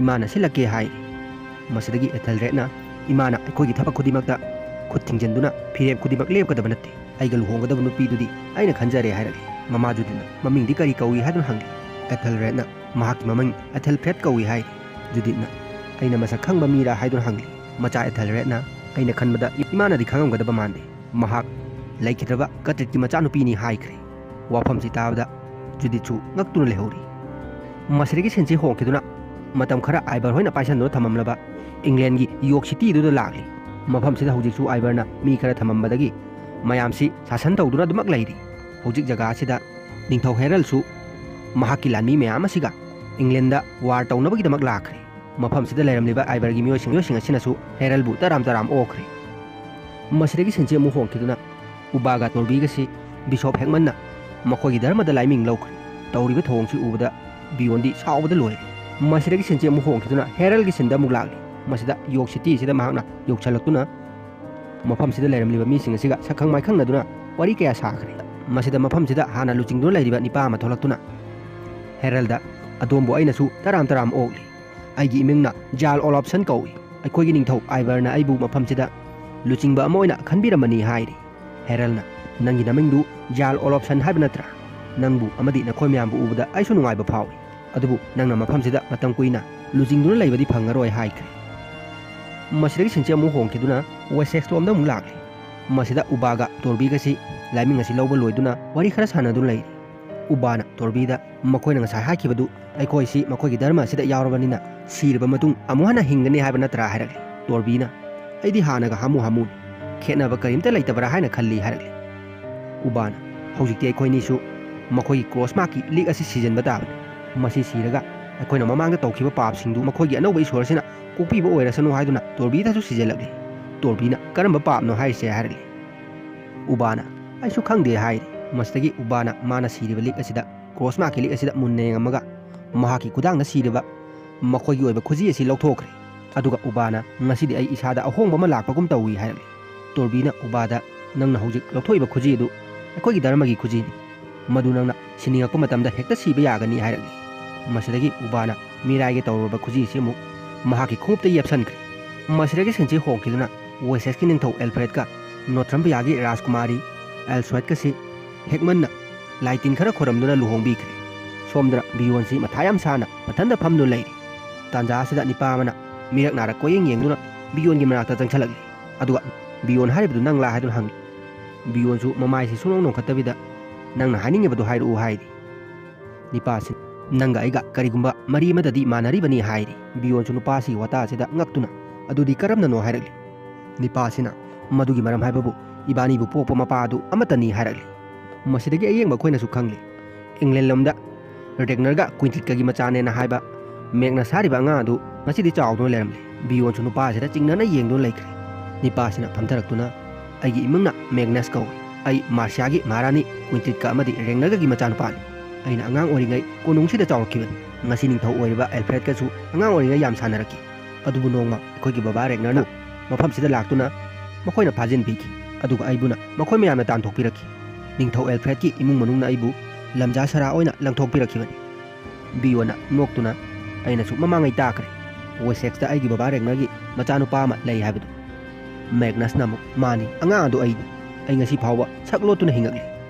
ꯏꯃꯥꯅ ꯁꯤꯜꯂꯛꯀꯦ" ꯍꯥꯏꯔꯤ꯫ ꯃꯁꯤꯗꯒꯤ ꯑꯦꯊꯦꯜꯔꯦꯗꯅ ꯏꯃꯥꯅ ꯑꯩꯈꯣꯏꯒꯤ ꯊꯕꯛ ꯈꯨꯗꯤꯡꯃꯛꯇ ꯈꯨꯠ ꯊꯤꯡꯖꯤꯟꯗꯨꯅ ꯐꯤꯔꯦꯞ ꯈꯨꯗꯤꯡꯃꯛ ꯂꯦꯞꯀꯗꯕ ꯅꯠꯇꯦ꯫ "ꯑꯩꯒ ꯂꯨꯍꯣꯡꯒꯗꯕ ꯅꯨꯄꯤꯗꯨꯗꯤ ꯑꯩꯅ ꯈꯟꯖꯔꯦ" ꯍꯥꯏꯔꯛꯂꯤ꯫ ꯃꯃꯥ ꯖꯨꯗꯤꯠꯅ, "ꯃꯃꯤꯡꯗꯤ ꯀꯔꯤ ꯀꯧꯏ?" ꯍꯥꯏꯗꯨꯅ ꯍꯪꯂꯤ꯫ ꯑꯦꯊꯦꯜꯔꯦꯗꯅ, "ꯃꯍꯥꯛꯀꯤ ꯃꯃꯤꯡ ꯑꯦꯊꯦꯜꯐ꯭ꯔꯦꯗ ꯀꯧꯏ" ꯍꯥꯏꯔꯤ꯫ ꯖꯨꯗꯤꯠꯅ, "ꯑꯩꯅ ꯃꯁꯛ ꯈꯪꯕ ꯃꯤꯔꯥ?" ꯍꯥꯏꯗꯨꯅ ꯍꯪꯂꯤ꯫ ꯃꯆꯥ ꯑꯦꯊꯦꯜꯔꯦꯗꯅ, "ꯑꯩꯅ ꯈꯟꯕꯗ ꯏꯃꯥꯅꯗꯤ ꯈꯪꯉꯝꯒꯗꯕ ꯃꯥꯟꯗꯦ꯫ ꯃꯍꯥꯛ ꯂꯩꯈꯤꯗ꯭ꯔꯕ ꯀꯇ꯭ꯔꯤꯠꯀꯤ ꯃꯆꯥꯅꯨꯄꯤꯅꯤ" ꯍꯥꯏꯈ꯭ꯔꯦ꯫ ꯋꯥꯐꯝꯁꯤ ꯇꯥꯕꯗ ꯖꯨꯗꯤꯠꯁꯨ ꯉꯛꯇꯨꯅ ꯂꯩꯍꯧꯔꯤ꯫ ꯃꯁꯤꯗꯒꯤ ꯁꯤꯟꯁꯤ ꯍꯣꯡꯈꯤꯗꯨꯅ ꯃꯇꯝ ꯈꯔ ꯑꯥꯏꯕꯔ ꯍꯣꯏꯅ ꯄꯥꯏꯁꯟꯗꯨꯅ ꯊꯝꯃꯝꯂꯕ ꯏꯪꯂꯦꯟꯒꯤ ꯌꯣꯔꯛ ꯁꯤꯇꯤꯗꯨꯗ ꯂꯥꯛꯂꯤ꯫ ꯃꯐꯝꯁꯤꯗ ꯍꯧꯖꯤꯛꯁꯨ ꯑꯥꯏꯕꯔꯅ ꯃꯤ ꯈꯔ ꯊꯝꯃꯝꯕꯗꯒꯤ ꯃꯌꯥꯝꯁꯤ ꯁꯥꯁꯟ ꯇꯧꯗꯨꯅ ꯑꯗꯨꯃꯛ ꯂꯩꯔꯤ꯫ ꯍꯧꯖꯤꯛ ꯖꯒꯥ ꯑꯁꯤꯗ ꯅꯤꯡꯊꯧ ꯍꯦꯔꯜꯁꯨ ꯃꯍꯥꯛꯀꯤ ꯂꯥꯟꯃꯤ ꯃꯌꯥꯝ ꯑꯁꯤꯒ ꯏꯪꯂꯦꯟꯗ ꯋꯥꯔ ꯇꯧꯅꯕꯒꯤꯗꯃꯛ ꯂꯥꯛꯈ꯭ꯔꯦ꯫ ꯃꯐꯝꯁꯤꯗ ꯂꯩꯔꯝꯂꯤꯕ ꯑꯥꯏꯕꯔꯒꯤ ꯃꯤꯑꯣꯏꯁꯤꯡ, ꯃꯤꯑꯣꯏꯁꯤꯡ ꯑꯁꯤꯅꯁꯨ ꯍꯦꯔꯜꯕꯨ ꯇꯔꯥꯝ ꯇꯔꯥꯝ ꯑꯣꯛꯈ꯭ꯔꯦ꯫ ꯃꯁꯤꯗꯒꯤ ꯁꯤꯟꯁꯤ ꯑꯃꯨꯛ ꯍꯣꯡꯈꯤꯗꯨꯅ ꯎꯕꯥꯒ ꯇꯣꯔꯕꯤꯒꯁꯤ ꯕꯤꯁꯣꯞ ꯍꯦꯛꯃꯟꯅ ꯃꯈꯣꯏꯒꯤ ꯙꯔꯃꯗ ꯂꯥꯏꯃꯤꯡ ꯂꯧꯈ꯭ꯔꯦ꯫ ꯇꯧꯔꯤꯕ ꯊꯧꯑꯣꯡꯁꯤ ꯎꯕꯗ ꯕꯤꯌꯣꯟꯗꯤ ꯁꯥꯎꯕꯗ ꯂꯣꯏꯔꯦ꯫ ꯃꯁꯤꯗꯒꯤ ꯁꯤꯟꯁꯤ ꯑꯃꯨꯛ ꯍꯣꯡꯈꯤꯗꯨꯅ ꯍꯦꯔꯜꯒꯤ ꯁꯤꯟꯗ ꯑꯃꯨꯛ ꯂꯥꯛꯂꯤ꯫ ꯃꯁꯤꯗ ꯌꯣꯔꯛ ꯁꯤꯇꯤ ꯑꯁꯤꯗ ꯃꯍꯥꯛꯅ ꯌꯧꯁꯤꯜꯂꯛꯇꯨꯅ ꯃꯐꯝꯁꯤꯗ ꯂꯩꯔꯝꯂꯤꯕ ꯃꯤꯁꯤꯡ ꯑꯁꯤꯒ ꯁꯛꯈꯪ ꯃꯥꯏꯈꯪꯅꯗꯨꯅ ꯋꯥꯔꯤ ꯀꯌꯥ ꯁꯥꯈ꯭ꯔꯦ꯫ ꯃꯁꯤꯗ ꯃꯐꯝꯁꯤꯗ ꯍꯥꯟꯅ ꯂꯨꯆꯤꯡꯗꯨꯅ ꯂꯩꯔꯤꯕ ꯅꯤꯄꯥ ꯑꯃ ꯊꯣꯛꯂꯛꯇꯨꯅ ꯍꯦꯔꯜꯗ, "ꯑꯗꯣꯝꯕꯨ ꯑꯩꯅꯁꯨ ꯇꯔꯥꯝ ꯇꯔꯥꯝ ꯑꯣꯛꯂꯤ꯫ ꯑꯩꯒꯤ ꯏꯃꯤꯡꯅ ꯖꯥꯔꯜ ꯑꯣꯂꯣꯞꯁꯟ ꯀꯧꯏ꯫ ꯑꯩꯈꯣꯏꯒꯤ ꯅꯤꯡꯊꯧ ꯑꯥꯏꯕꯔꯅ ꯑꯩꯕꯨ ꯃꯐꯝꯁꯤꯗ ꯂꯨꯆꯤꯡꯕ ꯑꯃ ꯑꯣꯏꯅ ꯈꯟꯕꯤꯔꯝꯕꯅꯤ" ꯍꯥꯏꯔꯤ꯫ ꯍꯦꯔꯜꯅ, "ꯅꯪꯒꯤ ꯅꯃꯤꯡꯗꯨ ꯖꯥꯔꯜ ꯑꯣꯂꯣꯞꯁꯟ ꯍꯥꯏꯕ ꯅꯠꯇ꯭ꯔꯥ? ꯅꯪꯕꯨ ꯑꯃꯗꯤ ꯅꯈꯣꯏ ꯃꯌꯥꯝꯕꯨ ꯎꯕꯗ ꯑꯩꯁꯨ ꯅꯨꯡꯉꯥꯏꯕ ꯐꯥꯎꯏ꯫ ꯑꯗꯨꯕꯨ ꯅꯪꯅ ꯃꯐꯝꯁꯤꯗ ꯃꯇꯝ ꯀꯨꯏꯅ ꯂꯨꯆꯤꯡꯗꯨꯅ ꯂꯩꯕꯗꯤ ꯐꯪꯉꯔꯣꯏ" ꯍꯥꯏꯈ꯭ꯔꯦ꯫ ꯃꯁꯤꯗꯒꯤ ꯁꯤꯟꯁꯤ ꯑꯃꯨꯛ ꯍꯣꯡꯈꯤꯗꯨꯅ ꯋꯦꯁꯦꯛꯁ ꯂꯣꯝꯗ ꯑꯃꯨꯛ ꯂꯥꯛꯂꯤ꯫ ꯃꯁꯤꯗ ꯎꯕꯥꯒ ꯇꯣꯔꯕꯤꯒꯁꯤ ꯂꯥꯏꯃꯤꯡ ꯑꯁꯤ ꯂꯧꯕ ꯂꯣꯏꯗꯨꯅ ꯋꯥꯔꯤ ꯈꯔ ꯁꯥꯟꯅꯗꯨꯅ ꯂꯩꯔꯤ꯫ ꯎꯕꯥꯅ ꯇꯣꯔꯕꯤꯗ, "ꯃꯈꯣꯏꯅ ꯉꯁꯥꯏ ꯍꯥꯏꯈꯤꯕꯗꯨ ꯑꯩꯈꯣꯏꯁꯤ ꯃꯈꯣꯏꯒꯤ ꯙꯔꯃ ꯑꯁꯤꯗ ꯌꯥꯎꯔꯕꯅꯤꯅ ꯁꯤꯔꯕ ꯃꯇꯨꯡ ꯑꯃꯨꯛ ꯍꯟꯅ ꯍꯤꯡꯒꯅꯤ ꯍꯥꯏꯕ ꯅꯠꯇ꯭ꯔꯥ?" ꯍꯥꯏꯔꯛꯂꯤ꯫ ꯇꯣꯔꯕꯤꯅ, "ꯑꯩꯗꯤ ꯍꯥꯟꯅꯒ ꯍꯥꯃꯨ ꯍꯥꯃꯨꯅꯤ, ꯈꯦꯠꯅꯕ ꯀꯔꯤꯝꯇ ꯂꯩꯇꯕ꯭ꯔꯥ ꯍꯥꯏꯅ ꯈꯜꯂꯤ" ꯍꯥꯏꯔꯛꯂꯤ꯫ ꯎꯕꯥꯅ, "ꯍꯧꯖꯤꯛꯇꯤ ꯑꯩꯈꯣꯏꯅꯤꯁꯨ ꯃꯈꯣꯏꯒꯤ ꯀ꯭ꯔꯣꯁ ꯃꯥꯔꯛꯀꯤ ꯂꯤꯛ ꯑꯁꯤ ꯁꯤꯖꯤꯟꯕ ꯇꯥꯕꯅꯤ꯫ ꯃꯁꯤ ꯁꯤꯔꯒ ꯑꯩꯈꯣꯏꯅ ꯃꯃꯥꯡꯗ ꯇꯧꯈꯤꯕ ꯄꯥꯞꯁꯤꯡꯗꯨ ꯃꯈꯣꯏꯒꯤ ꯑꯅꯧꯕ ꯏꯁꯣꯔꯁꯤꯅ ꯀꯣꯛꯄꯤꯕ ꯑꯣꯏꯔꯁꯅꯨ" ꯍꯥꯏꯗꯨꯅ ꯇꯣꯔꯕꯤꯗꯁꯨ ꯁꯤꯖꯤꯜꯂꯛꯂꯤ꯫ ꯇꯣꯔꯕꯤꯅ, "ꯀꯔꯝꯕ ꯄꯥꯞꯅꯣ ꯍꯥꯏꯔꯤꯁꯦ?" ꯍꯥꯏꯔꯛꯂꯤ꯫ ꯎꯕꯥꯅ, "ꯑꯩꯁꯨ ꯈꯪꯗꯦ" ꯍꯥꯏꯔꯤ꯫ ꯃꯁꯤꯗꯒꯤ ꯎꯕꯥꯅ ꯃꯥꯅ ꯁꯤꯔꯤꯕ ꯂꯤꯛ ꯑꯁꯤꯗ, ꯀ꯭ꯔꯣꯁ ꯃꯥꯔꯛꯀꯤ ꯂꯤꯛ ꯑꯁꯤꯗ ꯃꯨꯟꯅ ꯌꯦꯡꯉꯝꯃꯒ, ꯃꯍꯥꯛꯀꯤ ꯈꯨꯗꯥꯡꯗ ꯁꯤꯔꯤꯕ ꯃꯈꯣꯏꯒꯤ ꯑꯣꯏꯕ ꯈꯨꯖꯤ ꯑꯁꯤ ꯂꯧꯊꯣꯛꯈ꯭ꯔꯦ꯫ ꯑꯗꯨꯒ ꯎꯕꯥꯅ, "ꯉꯁꯤꯗꯤ ꯑꯩ ꯏꯁꯥꯗ ꯑꯍꯣꯡꯕ ꯑꯃ ꯂꯥꯛꯄꯒꯨꯝ ꯇꯧꯏ" ꯍꯥꯏꯔꯛꯂꯤ꯫ ꯇꯣꯔꯕꯤꯅ ꯎꯕꯥꯗ, "ꯅꯪꯅ ꯍꯧꯖꯤꯛ ꯂꯧꯊꯣꯛꯏꯕ ꯈꯨꯖꯤ ꯑꯗꯨ ꯑꯩꯈꯣꯏꯒꯤ ꯙꯔꯃꯒꯤ ꯈꯨꯖꯤꯅꯤ꯫ ꯃꯗꯨ ꯅꯪꯅ ꯁꯤꯅꯤꯡꯉꯛꯄ ꯃꯇꯝꯗ ꯍꯦꯛꯇ ꯁꯤꯕ ꯌꯥꯒꯅꯤ" ꯍꯥꯏꯔꯛꯂꯤ꯫ ꯃꯁꯤꯗꯒꯤ ꯎꯕꯥꯅ ꯃꯤꯔꯥꯏꯒꯦ ꯇꯧꯔꯨꯔꯕ ꯈꯨꯖꯤ ꯑꯁꯤ ꯑꯃꯨꯛ ꯃꯍꯥꯛꯀꯤ ꯈꯣꯡꯎꯞꯇ ꯌꯦꯞꯁꯟꯈ꯭ꯔꯦ꯫ ꯃꯁꯤꯗꯒꯤ ꯁꯤꯟꯁꯤ ꯍꯣꯡꯈꯤꯗꯨꯅ ꯋꯦꯁꯦꯁꯀꯤ ꯅꯤꯡꯊꯧ ꯑꯦꯜꯐ꯭ꯔꯦꯗꯀ ꯅꯣꯊ꯭ꯔꯝꯕꯤꯌꯥꯒꯤ ꯔꯥꯖꯀꯨꯃꯥꯔꯤ ꯑꯦꯜꯁ꯭ꯋꯦꯠꯀꯁꯤ ꯍꯦꯛꯃꯟꯅ ꯂꯥꯏ ꯇꯤꯟ ꯈꯔ ꯈꯣꯏꯔꯝꯗꯨꯅ ꯂꯨꯍꯣꯡꯕꯤꯈ꯭ꯔꯦ꯫ ꯁꯣꯝꯗꯅ ꯕꯤꯌꯣꯟꯁꯤ ꯃꯊꯥ ꯌꯥꯝ ꯁꯥꯅ ꯃꯊꯟꯇ ꯐꯝꯗꯨꯅ ꯂꯩꯔꯤ꯫ ꯇꯥꯟꯖꯥ ꯑꯁꯤꯗ ꯅꯤꯄꯥ ꯑꯃꯅ ꯃꯤꯔꯛ ꯅꯥꯔꯛ ꯀꯣꯏꯌꯦꯡ ꯌꯦꯡꯗꯨꯅ ꯕꯤꯌꯣꯟꯒꯤ ꯃꯅꯥꯛꯇ ꯆꯪꯁꯤꯜꯂꯛꯂꯤ꯫ ꯑꯗꯨꯒ, "ꯕꯤꯌꯣꯟ ꯍꯥꯏꯔꯤꯕꯗꯨ ꯅꯪꯂꯥ?" ꯍꯥꯏꯗꯨꯅ ꯍꯪꯉꯤ꯫ ꯕꯤꯌꯣꯟꯁꯨ ꯃꯃꯥꯏꯁꯤ ꯁꯨꯡꯅꯣꯡ ꯅꯣꯡꯈꯠꯇꯕꯤꯗ, "ꯅꯪꯅ ꯍꯥꯏꯅꯤꯡꯉꯤꯕꯗꯨ ꯍꯥꯏꯔꯛꯎ" ꯍꯥꯏꯔꯤ꯫ ꯅꯤꯄꯥꯁꯤ, "ꯅꯪꯒ ꯑꯩꯒ ꯀꯔꯤꯒꯨꯝꯕ ꯃꯔꯤ ꯑꯃꯗꯗꯤ ꯃꯥꯟꯅꯔꯤꯕꯅꯤ" ꯍꯥꯏꯔꯤ꯫ ꯕꯤꯌꯣꯟꯁꯨ ꯅꯨꯄꯥꯁꯤꯒꯤ ꯋꯥꯇꯥ ꯑꯁꯤꯗ ꯉꯛꯇꯨꯅ, "ꯑꯗꯨꯗꯤ ꯀꯔꯝꯅꯅꯣ?" ꯍꯥꯏꯔꯛꯂꯤ꯫ ꯅꯤꯄꯥꯁꯤꯅ, "ꯃꯗꯨꯒꯤ ꯃꯔꯝ ꯍꯥꯏꯕꯕꯨ ꯏꯕꯥꯅꯤꯕꯨ ꯄꯣꯛꯄ ꯃꯄꯥ ꯑꯗꯨ ꯑꯃꯠꯇꯅꯤ" ꯍꯥꯏꯔꯛꯂꯤ꯫ ꯃꯁꯤꯗꯒꯤ ꯑꯌꯦꯡꯕ ꯑꯩꯈꯣꯏꯅꯁꯨ ꯈꯪꯂꯤ, ꯏꯪꯂꯦꯟ ꯂꯝꯗ ꯔꯦꯒꯅꯔꯒ ꯀ꯭ꯋꯤꯟꯇꯤꯠꯀꯒꯤ ꯃꯆꯥꯅꯦꯅ ꯍꯥꯏꯕ ꯃꯦꯒꯅꯁ ꯍꯥꯏꯔꯤꯕ ꯑꯉꯥꯡ ꯑꯗꯨ ꯉꯁꯤꯗꯤ ꯆꯥꯎꯗꯨꯅ ꯂꯩꯔꯝꯂꯦ꯫ ꯕꯤꯌꯣꯟꯁꯨ ꯅꯨꯄꯥꯁꯤꯗ ꯆꯤꯡꯅꯅ ꯌꯦꯡꯗꯨꯅ ꯂꯩꯈ꯭ꯔꯦ꯫ ꯅꯤꯄꯥꯁꯤꯅ ꯐꯝꯊꯔꯛꯇꯨꯅ, "ꯑꯩꯒꯤ ꯏꯃꯤꯡꯅ ꯃꯦꯒꯅꯁ ꯀꯧꯏ꯫ ꯑꯩ ꯃꯥꯔꯁꯤꯌꯥꯒꯤ ꯃꯍꯥꯔꯥꯅꯤ ꯀ꯭ꯋꯤꯟꯇꯤꯠꯀ ꯑꯃꯗꯤ ꯔꯦꯒꯅꯔꯒꯒꯤ ꯃꯆꯥꯅꯨꯄꯥꯅꯤ꯫ ꯑꯩꯅ ꯑꯉꯥꯡ ꯑꯣꯏꯔꯤꯉꯩ ꯀꯣꯅꯨꯡꯁꯤꯗ ꯆꯥꯎꯔꯛꯈꯤꯕꯅꯤ꯫ ꯉꯁꯤ ꯅꯤꯡꯊꯧ ꯑꯣꯏꯔꯤꯕ ꯑꯦꯜꯐ꯭ꯔꯦꯗꯀꯁꯨ ꯑꯉꯥꯡ ꯑꯣꯏꯔꯤꯉꯩ ꯌꯥꯝ ꯁꯥꯟꯅꯔꯛꯈꯤ꯫ ꯑꯗꯨꯕꯨ ꯅꯣꯡꯃ ꯑꯩꯈꯣꯏꯒꯤ ꯕꯕꯥ ꯔꯦꯒꯅꯔꯅ ꯃꯐꯝꯁꯤꯗ ꯂꯥꯛꯇꯨꯅ ꯃꯈꯣꯏꯅ ꯐꯥꯖꯤꯟꯕꯤꯈꯤ꯫ ꯑꯗꯨꯒ ꯑꯩꯕꯨꯅ ꯃꯈꯣꯏ ꯃꯌꯥꯝꯅ ꯇꯥꯟꯊꯣꯛꯄꯤꯔꯛꯈꯤ꯫ ꯅꯤꯡꯊꯧ ꯑꯦꯜꯐ꯭ꯔꯦꯗꯀꯤ ꯏꯃꯨꯡ ꯃꯅꯨꯡꯅ ꯑꯩꯕꯨ ꯂꯝꯖꯥ ꯁꯔꯥ ꯑꯣꯏꯅ ꯂꯪꯊꯣꯛꯄꯤꯔꯛꯈꯤꯕꯅꯤ"꯫ ꯕꯤꯌꯣꯟꯅ ꯅꯣꯛꯇꯨꯅ, "ꯑꯩꯅꯁꯨ ꯃꯃꯥꯡꯉꯩ ꯇꯥꯈ꯭ꯔꯦ, ꯋꯦꯁꯦꯛꯁꯇ ꯑꯩꯒꯤ ꯕꯕꯥ ꯔꯦꯒꯅꯔꯒꯤ ꯃꯆꯥꯅꯨꯄꯥ ꯑꯃ ꯂꯩ ꯍꯥꯏꯕꯗꯨ"꯫ ꯃꯦꯒꯅꯁꯅ ꯑꯃꯨꯛ, "ꯃꯥꯅꯤ, ꯑꯉꯥꯡ ꯑꯗꯨ ꯑꯩꯅꯤ꯫ ꯑꯩ ꯉꯁꯤ ꯐꯥꯎꯕ ꯁꯛ ꯂꯣꯠꯇꯨꯅ ꯍꯤꯡꯉꯛꯂꯤ꯫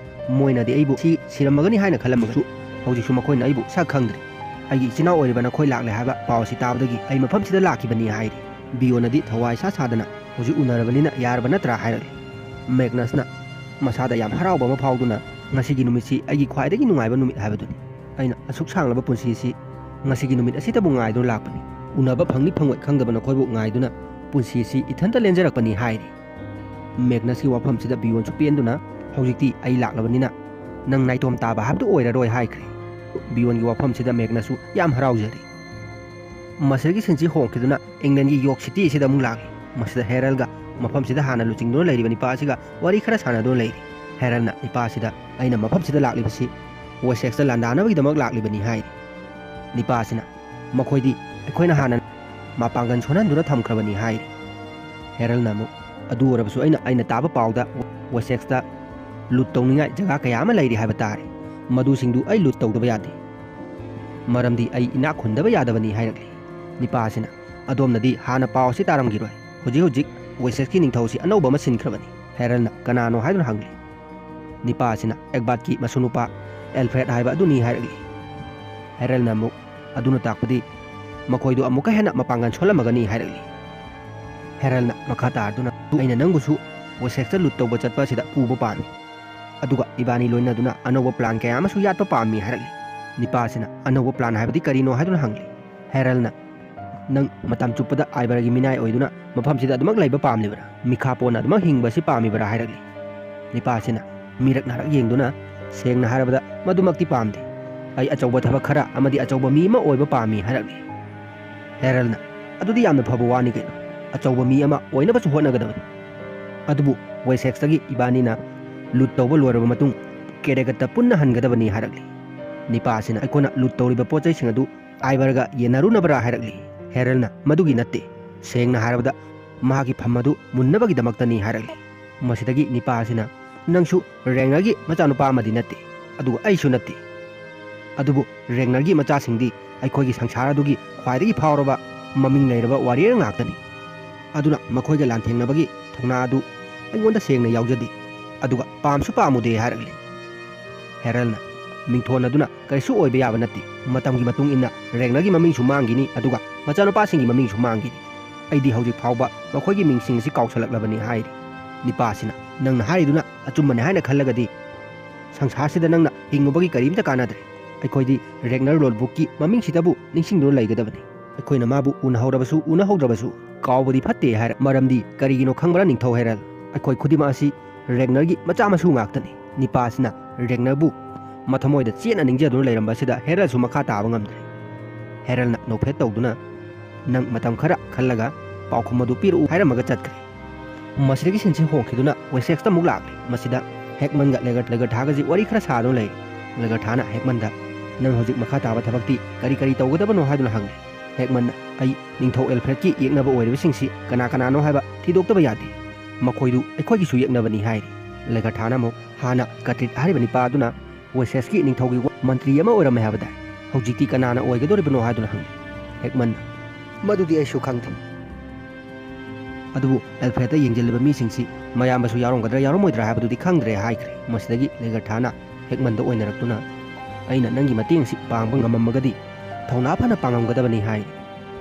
ꯃꯣꯏꯅꯗꯤ ꯑꯩꯕꯨ ꯁꯤ ꯁꯤꯔꯝꯃꯒꯅꯤ ꯍꯥꯏꯅ ꯈꯜꯂꯝꯃꯒꯁꯨ ꯍꯧꯖꯤꯛꯁꯨ ꯃꯈꯣꯏꯅ ꯑꯩꯕꯨ ꯁꯛ ꯈꯪꯗ꯭ꯔꯤ꯫ ꯑꯩꯒꯤ ꯏꯆꯤꯟ ꯏꯅꯥꯎ ꯑꯣꯏꯔꯤꯕ ꯅꯈꯣꯏ ꯂꯥꯛꯂꯦ ꯍꯥꯏꯕ ꯄꯥꯎ ꯑꯁꯤ ꯇꯥꯕꯗꯒꯤ ꯑꯩ ꯃꯐꯝꯁꯤꯗ ꯂꯥꯛꯈꯤꯕꯅꯤ" ꯍꯥꯏꯔꯤ꯫ ꯕꯤꯌꯣꯟꯅꯗꯤ ꯊꯋꯥꯏ ꯁꯥ ꯁꯥꯗꯅ, "ꯍꯧꯖꯤꯛ ꯎꯅꯔꯕꯅꯤꯅ ꯌꯥꯔꯕ ꯅꯠꯇ꯭ꯔꯥ?" ꯍꯥꯏꯔꯛꯂꯤ꯫ ꯃꯦꯒꯅꯁꯅ ꯃꯁꯥꯗ ꯌꯥꯝ ꯍꯔꯥꯎꯕ ꯑꯃ ꯐꯥꯎꯗꯨꯅ, "ꯉꯁꯤꯒꯤ ꯅꯨꯃꯤꯠꯁꯤ ꯑꯩꯒꯤ ꯈ꯭ꯋꯥꯏꯗꯒꯤ ꯅꯨꯡꯉꯥꯏꯕ ꯅꯨꯃꯤꯠ ꯍꯥꯏꯕꯗꯨꯅꯤ꯫ ꯑꯩꯅ ꯑꯁꯨꯛ ꯁꯥꯡꯂꯕ ꯄꯨꯟꯁꯤꯁꯤ ꯉꯁꯤꯒꯤ ꯅꯨꯃꯤꯠ ꯑꯁꯤꯇꯕꯨ ꯉꯥꯏꯗꯨꯅ ꯂꯥꯛꯄꯅꯤ꯫ ꯎꯅꯕ ꯐꯪꯅꯤ ꯐꯪꯉꯣꯏ ꯈꯪꯗꯕ ꯅꯈꯣꯏꯕꯨ ꯉꯥꯏꯗꯨꯅ ꯄꯨꯟꯁꯤꯁꯤ ꯏꯊꯟꯇ ꯂꯦꯟꯖꯔꯛꯄꯅꯤ" ꯍꯥꯏꯔꯤ꯫ ꯃꯦꯒꯅꯁꯀꯤ ꯋꯥꯐꯝꯁꯤꯗ ꯕꯤꯌꯣꯟꯁꯨ ꯄꯦꯟꯗꯨꯅ, "ꯍꯧꯖꯤꯛꯇꯤ ꯑꯩ ꯂꯥꯛꯂꯕꯅꯤꯅ ꯅꯪ ꯅꯥꯏꯇꯣꯝ ꯇꯥꯕ ꯍꯥꯏꯕꯗꯨ ꯑꯣꯏꯔꯔꯣꯏ" ꯍꯥꯏꯈ꯭ꯔꯦ꯫ ꯕꯤꯌꯣꯟꯒꯤ ꯋꯥꯐꯝꯁꯤꯗ ꯃꯦꯒꯅꯁꯁꯨ ꯌꯥꯝ ꯍꯔꯥꯎꯖꯔꯤ꯫ ꯃꯁꯤꯗꯒꯤ ꯁꯤꯟꯁꯤ ꯍꯣꯡꯈꯤꯗꯨꯅ ꯏꯪꯂꯦꯟꯒꯤ ꯌꯣꯔꯛ ꯁꯤꯇꯤ ꯑꯁꯤꯗ ꯑꯃꯨꯛ ꯂꯥꯛꯂꯤ꯫ ꯃꯁꯤꯗ ꯍꯦꯔꯜꯒ ꯃꯐꯝꯁꯤꯗ ꯍꯥꯟꯅ ꯂꯨꯆꯤꯡꯗꯨꯅ ꯂꯩꯔꯤꯕ ꯅꯤꯄꯥ ꯑꯁꯤꯒ ꯋꯥꯔꯤ ꯈꯔ ꯁꯥꯟꯅꯗꯨꯅ ꯂꯩꯔꯤ꯫ ꯍꯦꯔꯜꯅ ꯅꯤꯄꯥ ꯑꯁꯤꯗ, "ꯑꯩꯅ ꯃꯐꯝꯁꯤꯗ ꯂꯥꯛꯂꯤꯕꯁꯤ ꯋꯦꯁꯦꯛꯁꯇ ꯂꯥꯟꯗꯥꯅꯕꯒꯤꯗꯃꯛ ꯂꯥꯛꯂꯤꯕꯅꯤ" ꯍꯥꯏꯔꯤ꯫ ꯅꯤꯄꯥ ꯑꯁꯤꯅ, "ꯃꯈꯣꯏꯗꯤ ꯑꯩꯈꯣꯏꯅ ꯍꯥꯟꯅ ꯃꯄꯥꯡꯒꯜ ꯁꯣꯟꯍꯟꯗꯨꯅ ꯊꯝꯈ꯭ꯔꯕꯅꯤ" ꯍꯥꯏꯔꯤ꯫ ꯍꯦꯔꯜꯅ ꯑꯃꯨꯛ, "ꯑꯗꯨ ꯑꯣꯏꯔꯕꯁꯨ ꯑꯩꯅ, ꯑꯩꯅ ꯇꯥꯕ ꯄꯥꯎꯗ ꯋꯦꯁꯦꯛꯁꯇ ꯂꯨꯠ ꯇꯧꯅꯤꯡꯉꯥꯏ ꯖꯒꯥ ꯀꯌꯥ ꯑꯃ ꯂꯩꯔꯤ ꯍꯥꯏꯕ ꯇꯥꯔꯦ꯫ ꯃꯗꯨꯁꯤꯡꯗꯨ ꯑꯩ ꯂꯨꯠ ꯇꯧꯗꯕ ꯌꯥꯗꯦ꯫ ꯃꯔꯝꯗꯤ ꯑꯩ ꯏꯅꯥꯛ ꯈꯨꯟꯗꯕ ꯌꯥꯗꯕꯅꯤ" ꯍꯥꯏꯔꯛꯂꯤ꯫ ꯅꯤꯄꯥ ꯑꯁꯤꯅ, "ꯑꯗꯣꯝꯅꯗꯤ ꯍꯥꯟꯅ ꯄꯥꯎ ꯑꯁꯤ ꯇꯥꯔꯝꯈꯤꯔꯣꯏ꯫ ꯍꯧꯖꯤꯛ ꯍꯧꯖꯤꯛ ꯋꯦꯁꯦꯛꯁꯀꯤ ꯅꯤꯡꯊꯧꯁꯤ ꯑꯅꯧꯕ ꯑꯃ ꯁꯤꯟꯈ꯭ꯔꯕꯅꯤ꯫ ꯍꯦꯔꯜꯅ ꯀꯅꯥꯅꯣ ꯍꯥꯏꯗꯨꯅ ꯍꯪꯂꯤ꯫ ꯅꯤꯄꯥ ꯑꯁꯤꯅ ꯑꯦꯒꯕꯥꯠꯀꯤ ꯃꯁꯨꯅꯨꯄꯥ ꯑꯦꯜꯐ꯭ꯔꯦꯗ ꯍꯥꯏꯕ ꯑꯗꯨꯅꯤ ꯍꯥꯏꯔꯛꯂꯤ꯫ ꯍꯦꯔꯜꯅ ꯑꯃꯨꯛ, "ꯑꯗꯨꯅ ꯇꯥꯛꯄꯗꯤ ꯃꯈꯣꯏꯗꯨ ꯑꯃꯨꯛꯀ ꯍꯦꯟꯅ ꯃꯄꯥꯡꯒꯜ ꯁꯣꯜꯂꯝꯃꯒꯅꯤ" ꯍꯥꯏꯔꯛꯂꯤ꯫ ꯍꯦꯔꯜꯅ ꯃꯈꯥ ꯇꯥꯔꯗꯨꯅ, "ꯑꯩꯅ ꯅꯪꯕꯨꯁꯨ ꯋꯦꯁꯦꯛꯁꯇ ꯂꯨꯠ ꯇꯧꯕ ꯆꯠꯄ ꯑꯁꯤꯗ ꯄꯨꯕ ꯄꯥꯝꯃꯤ, ꯑꯗꯨꯒ ꯏꯕꯥꯅꯤ ꯂꯣꯏꯅꯗꯨꯅ ꯑꯅꯧꯕ ꯄ꯭ꯂꯥꯟ ꯀꯌꯥ ꯑꯃꯁꯨ ꯌꯥꯠꯄ ꯄꯥꯝꯃꯤ" ꯍꯥꯏꯔꯛꯂꯤ꯫ ꯅꯤꯄꯥ ꯑꯁꯤꯅ, "ꯑꯅꯧꯕ ꯄ꯭ꯂꯥꯟ ꯍꯥꯏꯕꯗꯤ ꯀꯔꯤꯅꯣ?" ꯍꯥꯏꯗꯨꯅ ꯍꯪꯂꯤ꯫ ꯍꯦꯔꯜꯅ, "ꯅꯪ ꯃꯇꯝ ꯆꯨꯞꯄꯗ ꯑꯥꯏꯕꯔꯒꯤ ꯃꯤꯅꯥꯏ ꯑꯣꯏꯗꯨꯅ ꯃꯐꯝꯁꯤꯗ ꯑꯗꯨꯃꯛ ꯂꯩꯕ ꯄꯥꯝꯂꯤꯕ꯭ꯔꯥ? ꯃꯤꯈꯥ ꯄꯣꯟꯅ ꯑꯗꯨꯃꯛ ꯍꯤꯡꯕ ꯑꯁꯤ ꯄꯥꯝꯂꯤꯕ꯭ꯔꯥ?" ꯍꯥꯏꯔꯛꯂꯤ꯫ ꯅꯤꯄꯥ ꯑꯁꯤꯅ ꯃꯤꯔꯛ ꯅꯥꯔꯛ ꯌꯦꯡꯗꯨꯅ, "ꯁꯦꯡꯅ ꯍꯥꯏꯔꯕꯗ ꯃꯗꯨꯃꯛꯇꯤ ꯄꯥꯝꯗꯦ꯫ ꯑꯩ ꯑꯆꯧꯕ ꯊꯕꯛ ꯈꯔ ꯑꯃꯗꯤ ꯑꯆꯧꯕ ꯃꯤ ꯑꯃ ꯑꯣꯏꯕ ꯄꯥꯝꯃꯤ" ꯍꯥꯏꯔꯛꯂꯤ꯫ ꯍꯦꯔꯜꯅ, "ꯑꯗꯨꯗꯤ ꯌꯥꯝꯅ ꯐꯕ ꯋꯥꯅꯤ ꯀꯩꯅꯣ꯫ ꯑꯆꯧꯕ ꯃꯤ ꯑꯃ ꯑꯣꯏꯅꯕꯁꯨ ꯍꯣꯠꯅꯒꯗꯕꯅꯤ꯫ ꯑꯗꯨꯕꯨ ꯋꯦꯁꯦꯛꯁꯇꯒꯤ ꯏꯕꯥꯅꯤꯅ ꯂꯨꯠ ꯇꯧꯕ ꯂꯣꯏꯔꯕ ꯃꯇꯨꯡ ꯀꯦꯔꯦꯒꯠꯇ ꯄꯨꯟꯅ ꯍꯟꯒꯗꯕꯅꯤ" ꯍꯥꯏꯔꯛꯂꯤ꯫ ꯅꯤꯄꯥ ꯑꯁꯤꯅ, "ꯑꯩꯈꯣꯏꯅ ꯂꯨꯠ ꯇꯧꯔꯤꯕ ꯄꯣꯠ ꯆꯩꯁꯤꯡ ꯑꯗꯨ ꯑꯥꯏꯕꯔꯒ ꯌꯦꯟꯅꯔꯨꯅꯕ꯭ꯔꯥ?" ꯍꯥꯏꯔꯛꯂꯤ꯫ ꯍꯦꯔꯜꯅ, "ꯃꯗꯨꯒꯤ ꯅꯠꯇꯦ꯫ ꯁꯦꯡꯅ ꯍꯥꯏꯔꯕꯗ ꯃꯍꯥꯛꯀꯤ ꯐꯝ ꯑꯗꯨ ꯃꯨꯟꯅꯕꯒꯤꯗꯃꯛꯇꯅꯤ" ꯍꯥꯏꯔꯛꯂꯤ꯫ ꯃꯁꯤꯗꯒꯤ ꯅꯤꯄꯥ ꯑꯁꯤꯅ, "ꯅꯪꯁꯨ ꯔꯦꯡꯅꯔꯒꯤ ꯃꯆꯥꯅꯨꯄꯥ ꯑꯃꯗꯤ ꯅꯠꯇꯦ, ꯑꯗꯨꯒ ꯑꯩꯁꯨ ꯅꯠꯇꯦ꯫ ꯑꯗꯨꯕꯨ ꯔꯦꯡꯅꯔꯒꯤ ꯃꯆꯥꯁꯤꯡꯗꯤ ꯑꯩꯈꯣꯏꯒꯤ ꯁꯪꯁꯥꯔ ꯑꯗꯨꯒꯤ ꯈ꯭ꯋꯥꯏꯗꯒꯤ ꯐꯥꯎꯔꯕ, ꯃꯃꯤꯡ ꯂꯩꯔꯕ ꯋꯥꯔꯤꯌꯔ ꯉꯥꯛꯇꯅꯤ꯫ ꯑꯗꯨꯅ ꯃꯈꯣꯏꯒ ꯂꯥꯟꯊꯦꯡꯅꯕꯒꯤ ꯊꯧꯅꯥ ꯑꯗꯨ ꯑꯩꯉꯣꯟꯗ ꯁꯦꯡꯅ ꯌꯥꯎꯖꯗꯦ, ꯑꯗꯨꯒ ꯄꯥꯝꯁꯨ ꯄꯥꯝꯃꯨꯗꯦ" ꯍꯥꯏꯔꯛꯂꯤ꯫ ꯍꯦꯔꯜꯅ, "ꯃꯤꯡꯊꯣꯟ ꯑꯗꯨꯅ ꯀꯔꯤꯁꯨ ꯑꯣꯏꯕ ꯌꯥꯕ ꯅꯠꯇꯦ꯫ ꯃꯇꯝꯒꯤ ꯃꯇꯨꯡ ꯏꯟꯅ ꯔꯦꯡꯅꯔꯒꯤ ꯃꯃꯤꯡꯁꯨ ꯃꯥꯡꯈꯤꯅꯤ, ꯑꯗꯨꯒ ꯃꯆꯥꯅꯨꯄꯥꯁꯤꯡꯒꯤ ꯃꯃꯤꯡꯁꯨ ꯃꯥꯡꯈꯤꯅꯤ꯫ ꯑꯩꯗꯤ ꯍꯧꯖꯤꯛ ꯐꯥꯎꯕ ꯃꯈꯣꯏꯒꯤ ꯃꯤꯡꯁꯤꯡ ꯑꯁꯤ ꯀꯥꯎꯁꯜꯂꯛꯂꯕꯅꯤ" ꯍꯥꯏꯔꯤ꯫ ꯅꯤꯄꯥ ꯑꯁꯤꯅ, "ꯅꯪꯅ ꯍꯥꯏꯔꯤꯗꯨꯅ ꯑꯆꯨꯝꯕꯅꯤ ꯍꯥꯏꯅ ꯈꯜꯂꯒꯗꯤ ꯁꯪꯁꯥꯔꯁꯤꯗ ꯅꯪꯅ ꯍꯤꯡꯉꯨꯕꯒꯤ ꯀꯔꯤꯝꯇ ꯀꯥꯟꯅꯗ꯭ꯔꯦ꯫ ꯑꯩꯈꯣꯏꯗꯤ ꯔꯦꯒꯅꯔ ꯂꯣꯜꯕꯨꯛꯀꯤ ꯃꯃꯤꯡꯁꯤꯗꯕꯨ ꯅꯤꯡꯁꯤꯡꯗꯨꯅ ꯂꯩꯒꯗꯕꯅꯤ꯫ ꯑꯩꯈꯣꯏꯅ ꯃꯥꯕꯨ ꯎꯅꯍꯧꯔꯕꯁꯨ ꯎꯅꯍꯧꯗ꯭ꯔꯕꯁꯨ ꯀꯥꯎꯕꯗꯤ ꯐꯠꯇꯦ" ꯍꯥꯏꯔ꯫ "ꯃꯔꯝꯗꯤ ꯀꯔꯤꯒꯤꯅꯣ ꯈꯪꯕ꯭ꯔꯥ, ꯅꯤꯡꯊꯧ ꯍꯦꯔꯜ? ꯑꯩꯈꯣꯏ ꯈꯨꯗꯤꯡꯃꯛ ꯑꯁꯤ ꯔꯦꯒꯅꯔꯒꯤ ꯃꯆꯥ ꯃꯁꯨ ꯉꯥꯛꯇꯅꯤ"꯫ ꯅꯤꯄꯥ ꯑꯁꯤꯅ ꯔꯦꯒꯅꯔꯕꯨ ꯃꯊꯃꯣꯏꯗ ꯆꯦꯠꯅ ꯅꯤꯡꯖꯗꯨꯅ ꯂꯩꯔꯝꯕ ꯑꯁꯤꯗ ꯍꯦꯔꯜꯁꯨ ꯃꯈꯥ ꯇꯥꯕ ꯉꯝꯗ꯭ꯔꯦ꯫ ꯍꯦꯔꯜꯅ ꯅꯣꯛꯐꯦꯠ ꯇꯧꯗꯨꯅ, "ꯅꯪ ꯃꯇꯝ ꯈꯔ ꯈꯜꯂꯒ ꯄꯥꯎꯈꯨꯝ ꯑꯗꯨ ꯄꯤꯔꯛꯎ" ꯍꯥꯏꯔꯝꯃꯒ ꯆꯠꯈ꯭ꯔꯦ꯫ ꯃꯁꯤꯗꯒꯤ ꯁꯤꯟꯁꯤ ꯍꯣꯡꯈꯤꯗꯨꯅ ꯋꯦꯁꯦꯛꯁꯇ ꯑꯃꯨꯛ ꯂꯥꯛꯂꯦ꯫ ꯃꯁꯤꯗ ꯍꯦꯛꯃꯟꯒ ꯂꯦꯒꯔ-, ꯂꯦꯒꯔꯊꯥꯒꯁꯤ ꯋꯥꯔꯤ ꯈꯔ ꯁꯥꯗꯨꯅ ꯂꯩꯔꯤ꯫ ꯂꯦꯒꯔꯊꯥꯅ ꯍꯦꯛꯃꯟꯗ, "ꯅꯪ ꯍꯧꯖꯤꯛ ꯃꯈꯥ ꯇꯥꯕ ꯊꯕꯛꯇꯤ ꯀꯔꯤ ꯀꯔꯤ ꯇꯧꯒꯗꯕꯅꯣ?" ꯍꯥꯏꯗꯨꯅ ꯍꯪꯂꯤ꯫ ꯍꯦꯛꯃꯟꯅ, "ꯑꯩ ꯅꯤꯡꯊꯧ ꯑꯦꯜꯐ꯭ꯔꯦꯗꯀꯤ ꯌꯦꯛꯅꯕ ꯑꯣꯏꯔꯤꯕꯁꯤꯡꯁꯤ ꯀꯅꯥ ꯀꯅꯥꯅꯣ ꯍꯥꯏꯕ ꯊꯤꯗꯣꯛꯇꯕ ꯌꯥꯗꯦ꯫ ꯃꯈꯣꯏꯗꯨ ꯑꯩꯈꯣꯏꯒꯤꯁꯨ ꯌꯦꯛꯅꯕꯅꯤ" ꯍꯥꯏꯔꯤ꯫ ꯂꯦꯒꯔꯊꯥꯅ ꯑꯃꯨꯛ, "ꯍꯥꯟꯅ ꯀꯇ꯭ꯔꯤꯠ ꯍꯥꯏꯔꯤꯕ ꯅꯤꯄꯥ ꯑꯗꯨꯅ ꯋꯦꯁꯦꯁꯀꯤ ꯅꯤꯡꯊꯧꯒꯤ ꯋꯥ-, ꯃꯟꯇ꯭ꯔꯤ ꯑꯃ ꯑꯣꯏꯔꯝꯃꯦ ꯍꯥꯏꯕꯗꯥꯏ? ꯍꯧꯖꯤꯛꯇꯤ ꯀꯅꯥꯅ ꯑꯣꯏꯒꯗꯧꯔꯤꯕꯅꯣ?" ꯍꯥꯏꯗꯨꯅ ꯍꯪꯂꯤ꯫ ꯍꯦꯛꯃꯟꯅ, "ꯃꯗꯨꯗꯤ ꯑꯩꯁꯨ ꯈꯪꯗꯦ꯫ ꯑꯗꯨꯕꯨ ꯑꯦꯜꯐ꯭ꯔꯦꯗꯇ ꯌꯦꯡꯁꯤꯜꯂꯤꯕ ꯃꯤꯁꯤꯡꯁꯤ ꯃꯌꯥꯝꯕꯁꯨ ꯌꯥꯎꯔꯝꯒꯗ꯭ꯔꯥ ꯌꯥꯎꯔꯝꯃꯣꯏꯗ꯭ꯔꯥ ꯍꯥꯏꯕꯗꯨꯗꯤ ꯈꯪꯗ꯭ꯔꯦ" ꯍꯥꯏꯈ꯭ꯔꯦ꯫ ꯃꯁꯤꯗꯒꯤ ꯂꯦꯒꯔꯊꯥꯅ ꯍꯦꯛꯃꯟꯗ ꯑꯣꯏꯅꯔꯛꯇꯨꯅ, "ꯑꯩꯅ ꯅꯪꯒꯤ ꯃꯇꯦꯡꯁꯤ ꯄꯥꯡꯕ ꯉꯝꯃꯝꯃꯒꯗꯤ ꯊꯧꯅꯥ ꯐꯅ ꯄꯥꯡꯉꯝꯒꯗꯕꯅꯤ" ꯍꯥꯏ꯫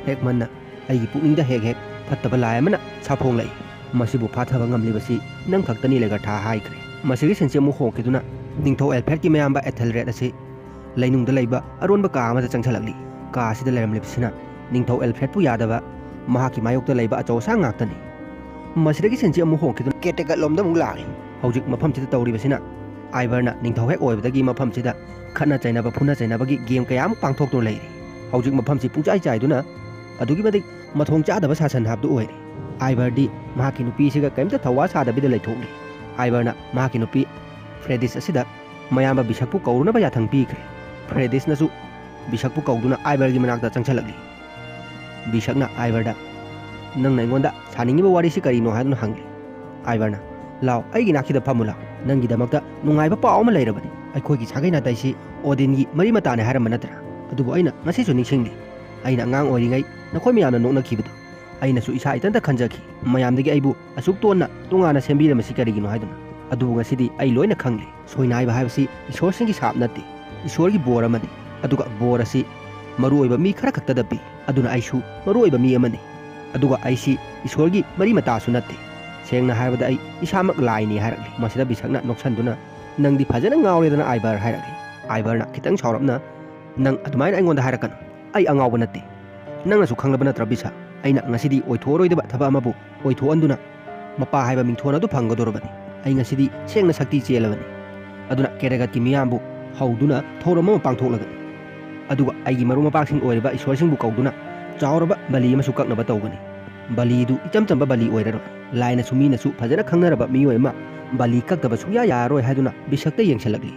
ꯍꯦꯛꯃꯟꯅ, "ꯑꯩꯒꯤ ꯄꯨꯛꯅꯤꯡꯗ ꯍꯦꯛ ꯍꯦꯛ ꯐꯠꯇꯕ ꯂꯥꯏ ꯑꯃꯅ ꯁꯥꯐꯣꯡꯂꯛꯏ꯫ ꯃꯁꯤꯕꯨ ꯐꯥꯊꯕ ꯉꯝꯂꯤꯕꯁꯤ ꯅꯪ ꯈꯛꯇꯅꯤ" ꯂꯦꯒꯔꯊꯥ ꯍꯥꯏꯈ꯭ꯔꯦ꯫ ꯃꯁꯤꯒꯤ ꯁꯤꯟꯁꯤ ꯑꯃꯨꯛ ꯍꯣꯡꯈꯤꯗꯨꯅ ꯅꯤꯡꯊꯧ ꯑꯦꯜꯐ꯭ꯔꯦꯗꯀꯤ ꯃꯌꯥꯝꯕ ꯑꯦꯊꯦꯜꯔꯦꯗ ꯑꯁꯤ ꯂꯩꯅꯨꯡꯗ ꯂꯩꯕ ꯑꯔꯣꯟꯕ ꯀꯥ ꯑꯃꯗ ꯆꯪꯁꯤꯜꯂꯛꯂꯤ꯫ ꯀꯥ ꯑꯁꯤꯗ ꯂꯩꯔꯝꯂꯤꯕꯁꯤꯅ ꯅꯤꯡꯊꯧ ꯑꯦꯜꯐ꯭ꯔꯦꯗꯄꯨ ꯌꯥꯗꯕ ꯃꯍꯥꯛꯀꯤ ꯃꯥꯌꯣꯛꯇ ꯂꯩꯕ ꯑꯆꯧ ꯑꯁꯥꯡ ꯉꯥꯛꯇꯅꯤ꯫ ꯃꯁꯤꯗꯒꯤ ꯁꯤꯟꯁꯤ ꯑꯃꯨꯛ ꯍꯣꯡꯈꯤꯗꯨꯅ ꯀꯦꯇꯦꯒꯠꯂꯣꯝꯗ ꯑꯃꯨꯛ ꯂꯥꯛꯂꯤ꯫ ꯍꯧꯖꯤꯛ ꯃꯐꯝꯁꯤꯗ ꯇꯧꯔꯤꯕꯁꯤꯅ, ꯑꯥꯏꯕꯔꯅ ꯅꯤꯡꯊꯧ ꯍꯦꯛ ꯑꯣꯏꯕꯗꯒꯤ ꯃꯐꯝꯁꯤꯗ ꯈꯠꯅ ꯆꯩꯅꯕ, ꯐꯨꯅ ꯆꯩꯅꯕꯒꯤ ꯒꯦꯝ ꯀꯌꯥ ꯑꯃ ꯄꯥꯡꯊꯣꯛꯇꯨꯅ ꯂꯩꯔꯤ꯫ ꯍꯧꯖꯤꯛ ꯃꯐꯝꯁꯤ ꯄꯨꯡꯆꯥꯏ ꯆꯥꯏꯗꯨꯅ ꯑꯗꯨꯛꯀꯤ ꯃꯇꯤꯛ ꯃꯊꯣꯡ ꯆꯥꯗꯕ ꯁꯥꯁꯟ ꯍꯥꯏꯕꯗꯨ ꯑꯣꯏꯔꯦ꯫ ꯑꯥꯏꯕꯔꯗꯤ ꯃꯍꯥꯛꯀꯤ ꯅꯨꯄꯤꯁꯤꯒ ꯀꯔꯤꯝꯇ ꯊꯧꯋꯥ ꯁꯥꯗꯕꯤꯗ ꯂꯩꯊꯣꯛꯂꯤ꯫ ꯑꯥꯏꯕꯔꯅ ꯃꯍꯥꯛꯀꯤ ꯅꯨꯄꯤ ꯐ꯭ꯔꯦꯗꯤꯁ ꯑꯁꯤꯗ ꯃꯌꯥꯝꯕ ꯕꯤꯁꯛꯄꯨ ꯀꯧꯔꯨꯅꯕ ꯌꯥꯊꯪ ꯄꯤꯈ꯭ꯔꯦ꯫ ꯐ꯭ꯔꯦꯗꯤꯁꯅꯁꯨ ꯕꯤꯁꯛꯄꯨ ꯀꯧꯗꯨꯅ ꯑꯥꯏꯕꯔꯒꯤ ꯃꯅꯥꯛꯇ ꯆꯪꯁꯤꯜꯂꯛꯂꯤ꯫ ꯕꯤꯁꯛꯅ ꯑꯥꯏꯕꯔꯗ, "ꯅꯪꯅ ꯑꯩꯉꯣꯟꯗ ꯁꯥꯅꯤꯡꯉꯤꯕ ꯋꯥꯔꯤꯁꯤ ꯀꯔꯤꯅꯣ?" ꯍꯥꯏꯗꯨꯅ ꯍꯪꯂꯤ꯫ ꯑꯥꯏꯕꯔꯅ, "ꯂꯥꯎ, ꯑꯩꯒꯤ ꯅꯥꯛꯁꯤꯗ ꯐꯝꯃꯨ ꯂꯥꯎ꯫ ꯅꯪꯒꯤꯗꯃꯛꯇ ꯅꯨꯡꯉꯥꯏꯕ ꯄꯥꯎ ꯑꯃ ꯂꯩꯔꯕꯅꯤ꯫ ꯑꯩꯈꯣꯏꯒꯤ ꯁꯥꯒꯩ ꯅꯥꯇꯩꯁꯤ ꯑꯣꯗꯤꯟꯒꯤ ꯃꯔꯤ ꯃꯇꯥꯅꯦ ꯍꯥꯏꯔꯝꯕ ꯅꯠꯇ꯭ꯔꯥ? ꯑꯗꯨꯕꯨ ꯑꯩꯅ ꯉꯁꯤꯁꯨ ꯅꯤꯡꯁꯤꯡꯂꯤ꯫ ꯑꯩꯅ ꯑꯉꯥꯡ ꯑꯣꯏꯔꯤꯉꯩ ꯅꯈꯣꯏ ꯃꯌꯥꯝꯅ ꯅꯣꯛꯅꯈꯤꯕꯗꯨ꯫ ꯑꯩꯅꯁꯨ ꯏꯁꯥ ꯏꯊꯟꯇ ꯈꯟꯖꯈꯤ, ꯃꯌꯥꯝꯗꯒꯤ ꯑꯩꯕꯨ ꯑꯁꯨꯛ ꯇꯣꯟꯅ ꯇꯣꯉꯥꯟꯅ ꯁꯦꯝꯕꯤꯔꯝꯃꯤꯁꯤ ꯀꯔꯤꯒꯤꯅꯣ ꯍꯥꯏꯗꯨꯅ꯫ ꯑꯗꯨꯕꯨ ꯉꯁꯤꯗꯤ ꯑꯩ ꯂꯣꯏꯅ ꯈꯪꯂꯦ꯫ ꯁꯣꯏꯅꯥꯏꯕ ꯍꯥꯏꯕꯁꯤ ꯏꯁꯣꯔꯁꯤꯡꯒꯤ ꯁꯥꯞ ꯅꯠꯇꯦ, ꯏꯁꯣꯔꯒꯤ ꯕꯣꯔ ꯑꯃꯅꯤ꯫ ꯑꯗꯨꯒ ꯕꯣꯔ ꯑꯁꯤ ꯃꯔꯨꯑꯣꯏꯕ ꯃꯤ ꯈꯔ ꯈꯛꯇꯗ ꯄꯤ꯫ ꯑꯗꯨꯅ ꯑꯩꯁꯨ ꯃꯔꯨꯑꯣꯏꯕ ꯃꯤ ꯑꯃꯅꯤ꯫ ꯑꯗꯨꯒ ꯑꯩꯁꯤ ꯏꯁꯣꯔꯒꯤ ꯃꯔꯤ ꯃꯇꯥꯁꯨ ꯅꯠꯇꯦ꯫ ꯁꯦꯡꯅ ꯍꯥꯏꯔꯕꯗ ꯑꯩ ꯏꯁꯥꯃꯛ ꯂꯥꯏꯅꯤ" ꯍꯥꯏꯔꯛꯂꯤ꯫ ꯃꯁꯤꯗ ꯕꯤꯁꯛꯅ ꯅꯣꯛꯁꯟꯗꯨꯅ, "ꯅꯪꯗꯤ ꯐꯖꯅ ꯉꯥꯎꯔꯦꯗꯅ ꯑꯥꯏꯕꯔ" ꯍꯥꯏꯔꯛꯂꯤ꯫ ꯑꯥꯏꯕꯔꯅ ꯈꯤꯇꯪ ꯁꯥꯎꯔꯞꯅ, "ꯅꯪ ꯑꯗꯨꯃꯥꯏꯅ ꯑꯩꯉꯣꯟꯗ ꯍꯥꯏꯔꯛꯀꯅꯨ꯫ ꯑꯩ ꯑꯉꯥꯎꯕ ꯅꯠꯇꯦ꯫ ꯅꯪꯅꯁꯨ ꯈꯪꯂꯕ ꯅꯠꯇ꯭ꯔꯥ ꯕꯤꯁꯛ? ꯑꯩꯅ ꯉꯁꯤꯗꯤ ꯑꯣꯏꯊꯣꯛꯑꯔꯣꯏꯗꯕ ꯊꯕꯛ ꯑꯃꯕꯨ ꯑꯣꯏꯊꯣꯛꯍꯟꯗꯨꯅ ꯃꯄꯥ ꯍꯥꯏꯕ ꯃꯤꯡꯊꯣꯟ ꯑꯗꯨ ꯐꯪꯒꯗꯧꯔꯕꯅꯤ꯫ ꯑꯩ ꯉꯁꯤꯗꯤ ꯁꯦꯡꯅ ꯁꯛꯇꯤ ꯆꯦꯜꯂꯕꯅꯤ꯫ ꯑꯗꯨꯅ ꯀꯦꯔꯦꯒꯠꯀꯤ ꯃꯤꯌꯥꯝꯕꯨ ꯍꯧꯗꯨꯅ ꯊꯧꯔꯝ ꯑꯃ ꯄꯥꯡꯊꯣꯛꯂꯒꯅꯤ꯫ ꯑꯗꯨꯒ ꯑꯩꯒꯤ ꯃꯔꯨꯞ ꯃꯄꯥꯡꯁꯤꯡ ꯑꯣꯏꯔꯤꯕ ꯏꯁꯣꯔꯁꯤꯡꯕꯨ ꯀꯧꯗꯨꯅ ꯆꯥꯎꯔꯕ ꯕꯂꯤ ꯑꯃꯁꯨ ꯀꯛꯅꯕ ꯇꯧꯒꯅꯤ꯫ ꯕꯂꯤꯗꯨ ꯏꯆꯝ ꯆꯝꯕ ꯕꯂꯤ ꯑꯣꯏꯔꯔꯣꯏ꯫ ꯂꯥꯏꯅꯁꯨ ꯃꯤꯅꯁꯨ ꯐꯖꯅ ꯈꯪꯅꯔꯕ ꯃꯤꯑꯣꯏ ꯑꯃ ꯕꯂꯤ ꯀꯛꯇꯕ ꯁꯨꯡꯌꯥ ꯌꯥꯔꯔꯣꯏ" ꯍꯥꯏꯗꯨꯅ ꯕꯤꯁꯛꯇ ꯌꯦꯡꯁꯤꯜꯂꯛꯂꯤ꯫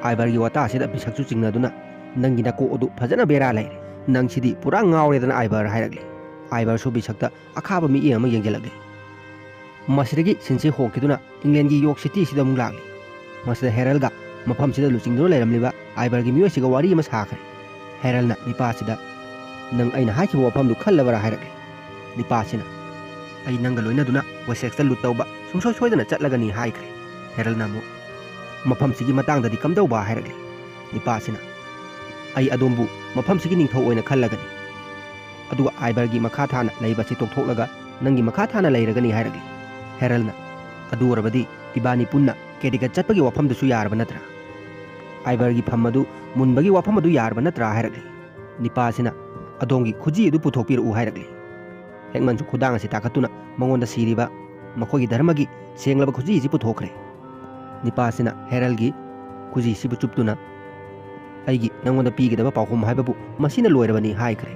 ꯑꯥꯏꯕꯔꯒꯤ ꯋꯥꯇꯥ ꯑꯁꯤꯗ ꯕꯤꯁꯛꯁꯨ ꯆꯤꯡꯅꯗꯨꯅ, "ꯅꯪꯒꯤ ꯅꯀꯣꯛ ꯑꯗꯨ ꯐꯖꯅ ꯕꯦꯔꯥ ꯂꯩꯔꯦ꯫ ꯅꯪꯁꯤꯗꯤ ꯄꯨꯔꯥ ꯉꯥꯎꯔꯦꯗꯅ, ꯑꯥꯏꯚꯔ," ꯍꯥꯏꯔꯛꯂꯦ꯫ ꯑꯥꯏꯚꯔꯁꯨ ꯕꯤꯁꯛꯇ ꯑꯈꯥꯕ ꯃꯤꯠꯌꯦꯡ ꯑꯃ ꯌꯦꯡꯁꯤꯜꯂꯛꯂꯦ꯫ ꯃꯁꯤꯗꯒꯤ ꯁꯤꯟꯁꯦ ꯍꯣꯡꯈꯤꯗꯨꯅ ꯏꯪꯂꯦꯟꯒꯤ ꯌꯣꯔꯛ ꯁꯤꯇꯤꯁꯤꯗ ꯑꯃꯨꯛ ꯂꯥꯛꯂꯤ꯫ ꯃꯁꯤꯗ ꯍꯦꯔꯜꯒ ꯃꯐꯝꯁꯤꯗ ꯂꯨꯆꯤꯡꯗꯨꯅ ꯂꯩꯔꯝꯂꯤꯕ ꯑꯥꯏꯚꯔꯒꯤ ꯃꯤꯑꯣꯏꯁꯤꯒ ꯋꯥꯔꯤ ꯑꯃ ꯁꯥꯈ꯭ꯔꯦ꯫ ꯍꯦꯔꯜꯅ ꯅꯤꯄꯥꯁꯤꯗ, "ꯅꯪ ꯑꯩꯅ ꯍꯥꯏꯈꯤꯕ ꯋꯥꯐꯝꯗꯨ ꯈꯜꯂꯕꯔꯥ?" ꯍꯥꯏꯔꯛꯂꯤ꯫ ꯅꯤꯄꯥꯁꯤꯅ, "ꯑꯩ ꯅꯪꯒ ꯂꯣꯏꯅꯗꯨꯅ ꯋꯦꯁꯦꯛꯁꯇ ꯂꯨꯠ ꯇꯧꯕ ꯁꯨꯡꯁꯣꯏ ꯁꯣꯏꯗꯅ ꯆꯠꯂꯒꯅꯤ," ꯍꯥꯏꯈ꯭ꯔꯦ꯫ ꯍꯦꯔꯜꯅ ꯑꯃꯨꯛ, "ꯃꯐꯝꯁꯤꯒꯤ ꯃꯇꯥꯡꯗꯗꯤ ꯀꯝꯗꯧꯕ?" ꯍꯥꯏꯔꯛꯂꯤ꯫ ꯅꯤꯄꯥꯁꯤꯅ, "ꯑꯩ ꯑꯗꯣꯝꯕꯨ ꯃꯐꯝꯁꯤꯒꯤ ꯅꯤꯡꯊꯧ ꯑꯣꯏꯅ ꯈꯜꯂꯒꯅꯤ, ꯑꯗꯨꯒ ꯑꯥꯏꯚꯔꯒꯤ ꯃꯈꯥ ꯊꯥꯅ ꯂꯩꯕꯁꯤ ꯇꯣꯛꯊꯣꯛꯂꯒ ꯅꯪꯒꯤ ꯃꯈꯥ ꯊꯥꯅ ꯂꯩꯔꯒꯅꯤ," ꯍꯥꯏꯔꯛꯂꯤ꯫ ꯍꯦꯔꯜꯅ, "ꯑꯗꯨ ꯑꯣꯏꯔꯕꯗꯤ ꯏꯕꯥꯅꯤ ꯄꯨꯟꯅ ꯀꯦꯗꯤꯒꯠ ꯆꯠꯄꯒꯤ ꯋꯥꯐꯝꯗꯨꯁꯨ ꯌꯥꯔꯕ ꯅꯠꯇ꯭ꯔꯥ? ꯑꯥꯏꯚꯔꯒꯤ ꯐꯝ ꯑꯗꯨ ꯃꯨꯟꯕꯒꯤ ꯋꯥꯐꯝ ꯑꯗꯨ ꯌꯥꯔꯕ ꯅꯠꯇ꯭ꯔꯥ?" ꯍꯥꯏꯔꯛꯂꯤ꯫ ꯅꯤꯄꯥꯁꯤꯅ, "ꯑꯗꯣꯝꯒꯤ ꯈꯨꯖꯤ ꯑꯗꯨ ꯄꯨꯊꯣꯛꯄꯤꯔꯛꯎ," ꯍꯥꯏꯔꯛꯂꯤ꯫ ꯍꯦꯛꯃꯟꯁꯨ ꯈꯨꯗꯥꯡ ꯑꯁꯤ ꯇꯥꯈꯠꯇꯨꯅ ꯃꯉꯣꯟꯗ ꯁꯤꯔꯤꯕ ꯃꯈꯣꯏꯒꯤ ꯙꯔꯃꯒꯤ ꯁꯦꯡꯂꯕ ꯈꯨꯖꯤ ꯑꯁꯤ ꯄꯨꯊꯣꯛꯈ꯭ꯔꯦ꯫ ꯅꯤꯄꯥꯁꯤꯅ ꯍꯦꯔꯜꯒꯤ ꯈꯨꯖꯤꯁꯤꯕꯨ ꯆꯨꯞꯇꯨꯅ, "ꯑꯩꯒꯤ ꯅꯪꯉꯣꯟꯗ ꯄꯤꯒꯗꯕ ꯄꯥꯎꯈꯨꯝ ꯍꯥꯏꯕꯕꯨ ꯃꯁꯤꯅ ꯂꯣꯏꯔꯕꯅꯤ," ꯍꯥꯏꯈ꯭ꯔꯦ꯫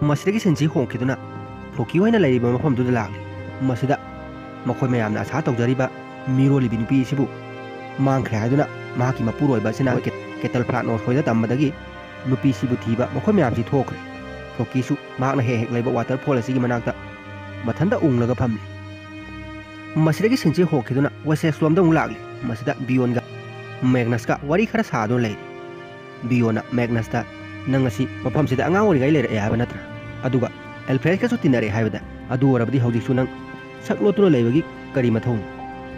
ꯃꯁꯤꯗꯒꯤ ꯁꯤꯟꯁꯤ ꯍꯣꯡꯈꯤꯗꯨꯅ ꯐ꯭ꯂꯣꯀꯤ ꯍꯣꯏꯅ ꯂꯩꯔꯤꯕ ꯃꯐꯝꯗꯨꯗ ꯂꯥꯛꯂꯤ꯫ ꯃꯁꯤꯗ ꯃꯈꯣꯏ ꯃꯌꯥꯝꯅ ꯑꯁꯥ ꯇꯧꯖꯔꯤꯕ ꯃꯤꯔꯣꯜꯂꯤꯕꯤ ꯅꯨꯄꯤ ꯑꯁꯤꯕꯨ ꯃꯥꯡꯈ꯭ꯔꯦ ꯍꯥꯏꯗꯨꯅ ꯃꯍꯥꯛꯀꯤ ꯃꯄꯨꯔꯣꯏꯕ ꯑꯁꯤꯅ ꯀꯦ-, ꯀꯦꯇꯜ ꯐ꯭ꯂꯥꯠꯅꯣꯔ ꯍꯣꯏꯗ ꯇꯝꯕꯗꯒꯤ ꯅꯨꯄꯤꯁꯤꯕꯨ ꯊꯤꯕ ꯃꯈꯣꯏ ꯃꯌꯥꯝꯁꯤ ꯊꯣꯛꯈ꯭ꯔꯦ꯫ ꯐ꯭ꯂꯣꯀꯤꯁꯨ ꯃꯍꯥꯛꯅ ꯍꯦꯛ ꯍꯦꯛ ꯂꯩꯕ ꯋꯥꯇꯔꯐꯣꯜ ꯑꯁꯤꯒꯤ ꯃꯅꯥꯛꯇ ꯃꯊꯟꯇ ꯎꯪꯂꯒ ꯐꯝꯂꯤ꯫ ꯃꯁꯤꯗꯒꯤ ꯁꯤꯟꯁꯤ ꯍꯣꯡꯈꯤꯗꯨꯅ ꯋꯦꯁꯦꯛꯁ ꯂꯣꯝꯗ ꯑꯃꯨꯛ ꯂꯥꯛꯂꯤ꯫ ꯃꯁꯤꯗ ꯕꯤꯌꯣꯟꯒ ꯃꯦꯒꯅꯁꯀ ꯋꯥꯔꯤ ꯈꯔ ꯁꯥꯗꯨꯅ ꯂꯩꯔꯤ꯫ ꯕꯤꯌꯣꯟꯅ ꯃꯦꯒꯅꯁꯇ, "ꯅꯪ ꯑꯁꯤ ꯃꯐꯝꯁꯤꯗ ꯑꯉꯥꯡ ꯑꯣꯏꯔꯤꯉꯩ ꯂꯩꯔꯛꯑꯦ ꯍꯥꯏꯕ ꯅꯠꯇ꯭ꯔꯥ? ꯑꯗꯨꯒ ꯑꯦꯜꯐ꯭ꯔꯦꯗꯀꯁꯨ ꯇꯤꯟꯅꯔꯛꯑꯦ ꯍꯥꯏꯕꯗ? ꯑꯗꯨ ꯑꯣꯏꯔꯕꯗꯤ ꯍꯧꯖꯤꯛꯁꯨ ꯅꯪ ꯁꯛ ꯂꯣꯠꯇꯨꯅ ꯂꯩꯕꯒꯤ ꯀꯔꯤ ꯃꯊꯧꯅꯣ?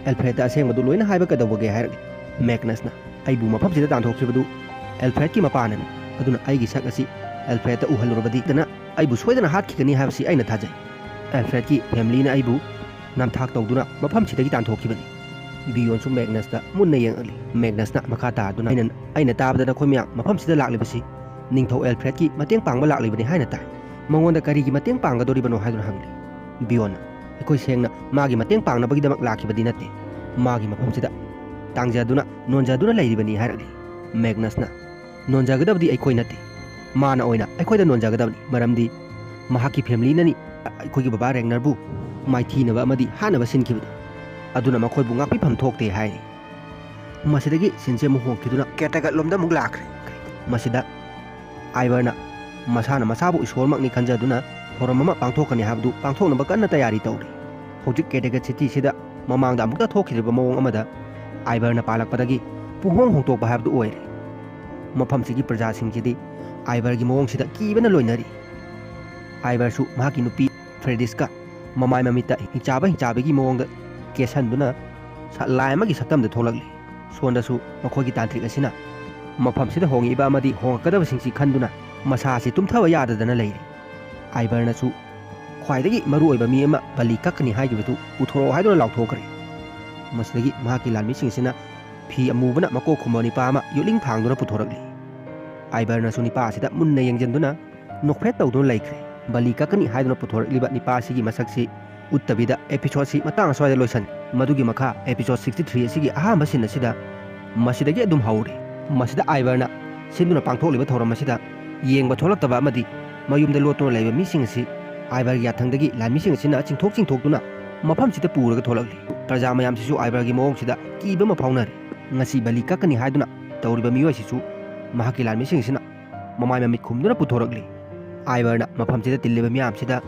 ꯑꯦꯜꯐ꯭ꯔꯦꯗꯇ ꯑꯁꯦꯡꯕꯗꯨ ꯂꯣꯏꯅ ꯍꯥꯏꯕ ꯀꯩꯗꯧꯕꯒꯦ?" ꯍꯥꯏꯔꯛꯂꯤ꯫ ꯃꯦꯒꯅꯁꯅ, "ꯑꯩꯕꯨ ꯃꯐꯝꯁꯤꯗ ꯇꯥꯟꯊꯣꯛꯈꯤꯕꯗꯨ ꯑꯦꯜꯐ꯭ꯔꯦꯗꯀꯤ ꯃꯄꯥꯅꯅꯤ꯫ ꯑꯗꯨꯅ ꯑꯩꯒꯤ ꯁꯛ ꯑꯁꯤ ꯑꯦꯜꯐ꯭ꯔꯦꯗꯇ ꯎꯍꯜꯂꯨꯔꯕꯗꯤ ꯗꯅ ꯑꯩꯕꯨ ꯁꯣꯏꯗꯅ ꯍꯥꯠꯈꯤꯒꯅꯤ ꯍꯥꯏꯕꯁꯤ ꯑꯩꯅ ꯊꯥꯖꯩ꯫ ꯑꯦꯜꯐ꯭ꯔꯦꯗꯀꯤ ꯐꯦꯃꯤꯂꯤꯅ ꯑꯩꯕꯨ ꯅꯝꯊꯥꯛ ꯇꯧꯗꯨꯅ ꯃꯐꯝꯁꯤꯗꯒꯤ ꯇꯥꯟꯊꯣꯛꯈꯤꯕꯅꯤ꯫" ꯕꯤꯌꯣꯟꯁꯨ ꯃꯦꯒꯅꯁꯇ ꯃꯨꯟꯅ ꯌꯦꯡꯉꯛꯂꯤ꯫ ꯃꯦꯒꯅꯁꯅ ꯃꯈꯥ ꯇꯥꯗꯨꯅ, "ꯑꯩꯅ, ꯑꯩꯅ ꯇꯥꯕꯗ ꯅꯈꯣꯏ ꯃꯌꯥꯝ ꯃꯐꯝꯁꯤꯗ ꯂꯥꯛꯂꯤꯕꯁꯤ ꯅꯤꯡꯊꯧ ꯑꯦꯜꯐ꯭ꯔꯦꯗꯀꯤ ꯃꯇꯦꯡ ꯄꯥꯡꯕ ꯂꯥꯛꯂꯤꯕꯅꯤ ꯍꯥꯏꯅ ꯇꯥꯏ꯫ ꯃꯉꯣꯟꯗ ꯀꯔꯤꯒꯤ ꯃꯇꯦꯡ ꯄꯥꯡꯒꯗꯧꯔꯤꯕꯅꯣ?" ꯍꯥꯏꯗꯨꯅ ꯍꯪꯂꯤ꯫ ꯕꯤꯌꯣꯟꯅ, "ꯑꯩꯈꯣꯏ ꯁꯦꯡꯅ ꯃꯥꯒꯤ ꯃꯇꯦꯡ ꯄꯥꯡꯅꯕꯒꯤꯗꯃꯛ ꯂꯥꯛꯈꯤꯕꯗꯤ ꯅꯠꯇꯦ꯫ ꯃꯥꯒꯤ ꯃꯐꯝꯁꯤꯗ ꯇꯥꯡꯖꯗꯨꯅ, ꯅꯣꯟꯖꯗꯨꯅ ꯂꯩꯔꯤꯕꯅꯤ," ꯍꯥꯏꯔꯛꯂꯤ꯫ ꯃꯦꯒꯅꯁꯅ, "ꯅꯣꯟꯖꯒꯗꯕꯗꯤ ꯑꯩꯈꯣꯏ ꯅꯠꯇꯦ, ꯃꯥꯅ ꯑꯣꯏꯅ ꯑꯩꯈꯣꯏꯗ ꯅꯣꯟꯖꯒꯗꯕꯅꯤ, ꯃꯔꯝꯗꯤ ꯃꯍꯥꯛꯀꯤ ꯐꯦꯃꯤꯂꯤꯅꯅꯤ ꯑꯩꯈꯣꯏꯒꯤ ꯕꯕꯥ ꯔꯦꯒꯅꯔꯕꯨ ꯃꯥꯏꯊꯤꯅꯕ ꯑꯃꯗꯤ ꯍꯥꯠꯅꯕ ꯁꯤꯟꯈꯤꯕꯗꯨ꯫ ꯑꯗꯨꯅ ꯃꯈꯣꯏꯕꯨ ꯉꯥꯛꯄꯤꯐꯝ ꯊꯣꯛꯇꯦ," ꯍꯥꯏꯔꯤ꯫ ꯃꯁꯤꯗꯒꯤ ꯁꯤꯟꯁꯦ ꯑꯃꯨꯛ ꯍꯣꯡꯈꯤꯗꯨꯅ ꯀꯦꯇꯒꯠꯂꯣꯝꯗ ꯑꯃꯨꯛ ꯂꯥꯛꯈ꯭ꯔꯦ꯫ ꯃꯁꯤꯗ ꯑꯥꯏꯕꯔꯅ ꯃꯁꯥꯅ ꯃꯁꯥꯕꯨ ꯏꯁꯣꯔꯃꯛꯅꯤ ꯈꯟꯖꯗꯨꯅ ꯊꯧꯔꯝ ꯑꯃ ꯄꯥꯡꯊꯣꯛꯀꯅꯤ ꯍꯥꯏꯕꯗꯨ ꯄꯥꯡꯊꯣꯛꯅꯕ ꯀꯟꯅ ꯇꯌꯥꯔꯤ ꯇꯧꯔꯤ꯫ ꯍꯧꯖꯤꯛ ꯀꯦꯗꯦꯒꯠ ꯁꯤꯇꯤꯁꯤꯗ ꯃꯃꯥꯡꯗ ꯑꯃꯨꯛꯇ ꯊꯣꯛꯈꯤꯗ꯭ꯔꯤꯕ ꯃꯑꯣꯡ ꯑꯃꯗ ꯑꯥꯏꯕꯔꯅ ꯄꯥꯜꯂꯛꯄꯗꯒꯤ ꯄꯨꯡꯍꯣꯡ ꯍꯣꯡꯗꯣꯛꯄ ꯍꯥꯏꯕꯗꯨ ꯑꯣꯏꯔꯦ꯫ ꯃꯐꯝꯁꯤꯒꯤ ꯄ꯭ꯔꯖꯥꯁꯤꯡꯁꯤꯗꯤ ꯑꯥꯏꯕꯔꯒꯤ ꯃꯑꯣꯡꯁꯤꯗ ꯀꯤꯕꯅ ꯂꯣꯏꯅꯔꯤ꯫ ꯑꯥꯏꯕꯔꯁꯨ ꯃꯍꯥꯛꯀꯤ ꯅꯨꯄꯤ ꯐ꯭ꯔꯦꯗꯤꯁꯀ ꯃꯃꯥꯏ ꯃꯃꯤꯠꯇ ꯍꯤꯡꯆꯥꯕ ꯍꯤꯡꯆꯥꯕꯒꯤ ꯃꯑꯣꯡꯗ ꯀꯦꯁꯟꯗꯨꯅ ꯁ-, ꯂꯥꯏ ꯑꯃꯒꯤ ꯁꯛꯇꯝꯗ ꯊꯣꯛꯂꯛꯂꯤ꯫ ꯁꯣꯝꯗꯁꯨ ꯃꯈꯣꯏꯒꯤ ꯇꯥꯟꯇ꯭ꯔꯤꯛ ꯑꯁꯤꯅ ꯃꯐꯝꯁꯤꯗ ꯍꯣꯡꯉꯛꯏꯕ ꯑꯃꯗꯤ ꯍꯣꯡꯉꯛꯀꯗꯕꯁꯤꯡꯁꯤ ꯈꯟꯗꯨꯅ ꯃꯁꯥ ꯑꯁꯤ ꯇꯨꯝꯊꯕ ꯌꯥꯗꯗꯅ ꯂꯩꯔꯤ꯫ ꯑꯥꯏꯕꯔꯅꯁꯨ ꯈ꯭ꯋꯥꯏꯗꯒꯤ ꯃꯔꯨꯑꯣꯏꯕ ꯃꯤ ꯑꯃ ꯕꯂꯤ ꯀꯛꯀꯅꯤ ꯍꯥꯏꯈꯤꯕꯗꯨ ꯄꯨꯊꯣꯔꯛꯑꯣ ꯍꯥꯏꯗꯨꯅ ꯂꯥꯎꯊꯣꯛꯈ꯭ꯔꯦ꯫ ꯃꯁꯤꯗꯒꯤ ꯃꯍꯥꯛꯀꯤ ꯂꯥꯟꯃꯤꯁꯤꯡꯁꯤꯅ ꯐꯤ ꯑꯃꯨꯕꯅ ꯃꯀꯣꯛ ꯈꯨꯝꯕ ꯅꯤꯄꯥ ꯑꯃ ꯌꯣꯠꯂꯤꯡ ꯊꯥꯡꯗꯨꯅ ꯄꯨꯊꯣꯔꯛꯂꯤ꯫ ꯑꯥꯏꯕꯔꯅꯁꯨ ꯅꯤꯄꯥ ꯑꯁꯤꯗ ꯃꯨꯟꯅ ꯌꯦꯡꯁꯤꯟꯗꯨꯅ ꯅꯣꯛꯐꯦꯠ ꯇꯧꯗꯨꯅ ꯂꯩꯈ꯭ꯔꯦ꯫ ꯕꯂꯤ ꯀꯛꯀꯅꯤ ꯍꯥꯏꯗꯨꯅ ꯄꯨꯊꯣꯔꯛꯂꯤꯕ ꯅꯤꯄꯥ ꯑꯁꯤꯒꯤ ꯃꯁꯛꯁꯤ ꯎꯠꯇꯕꯤꯗ episode ꯁꯤ ꯃꯇꯥꯡ ꯑꯁ꯭ꯋꯥꯏꯗ ꯂꯣꯏꯁꯟ꯫ ꯃꯗꯨꯒꯤ ꯃꯈꯥ episode sixty three ꯑꯁꯤꯒꯤ ꯑꯍꯥꯟꯕ scene ꯑꯁꯤꯗ ꯃꯁꯤꯗꯒꯤ ꯑꯗꯨꯝ ꯍꯧꯔꯤ꯫ ꯃꯁꯤꯗ ꯑꯥꯏꯕꯔꯅ ꯁꯤꯟꯗꯨꯅ ꯄꯥꯡꯊꯣꯛꯂꯤꯕ ꯊꯧꯔꯝ ꯑꯁꯤꯗ ꯌꯦꯡꯕ ꯊꯣꯛꯂꯛꯇꯕ ꯑꯃꯗꯤ ꯃꯌꯨꯝꯗ ꯂꯣꯠꯇꯨꯅ ꯂꯩꯕ ꯃꯤꯁꯤꯡ ꯑꯁꯤ ꯑꯥꯏꯕꯔꯒꯤ ꯌꯥꯊꯪꯗꯒꯤ ꯂꯥꯟꯃꯤꯁꯤꯡ ꯑꯁꯤꯅ ꯆꯤꯡꯊꯣꯛ ꯆꯤꯡꯊꯣꯛꯇꯨꯅ ꯃꯐꯝꯁꯤꯗ ꯄꯨꯔꯒ ꯊꯣꯛꯂꯛꯂꯤ꯫ ꯄ꯭ꯔꯖꯥ ꯃꯌꯥꯝꯁꯤꯁꯨ ꯑꯥꯏꯕꯔꯒꯤ ꯃꯑꯣꯡꯁꯤꯗ ꯀꯤꯕ ꯑꯃ ꯐꯥꯎꯅꯔꯦ꯫ ꯉꯁꯤ ꯕꯂꯤ ꯀꯛꯀꯅꯤ ꯍꯥꯏꯗꯨꯅ ꯇꯧꯔꯤꯕ ꯃꯤꯑꯣꯏꯁꯤꯁꯨ ꯃꯍꯥꯛꯀꯤ ꯂꯥꯟꯃꯤꯁꯤꯡꯁꯤꯅ ꯃꯃꯥꯏ ꯃꯃꯤꯠ ꯈꯨꯝꯗꯨꯅ ꯄꯨꯊꯣꯔꯛꯂꯤ꯫ ꯑꯥꯏꯕꯔꯅ ꯃꯐꯝꯁꯤꯗ ꯇꯤꯜꯂꯤꯕ ꯃꯤꯌꯥꯝꯁꯤꯗ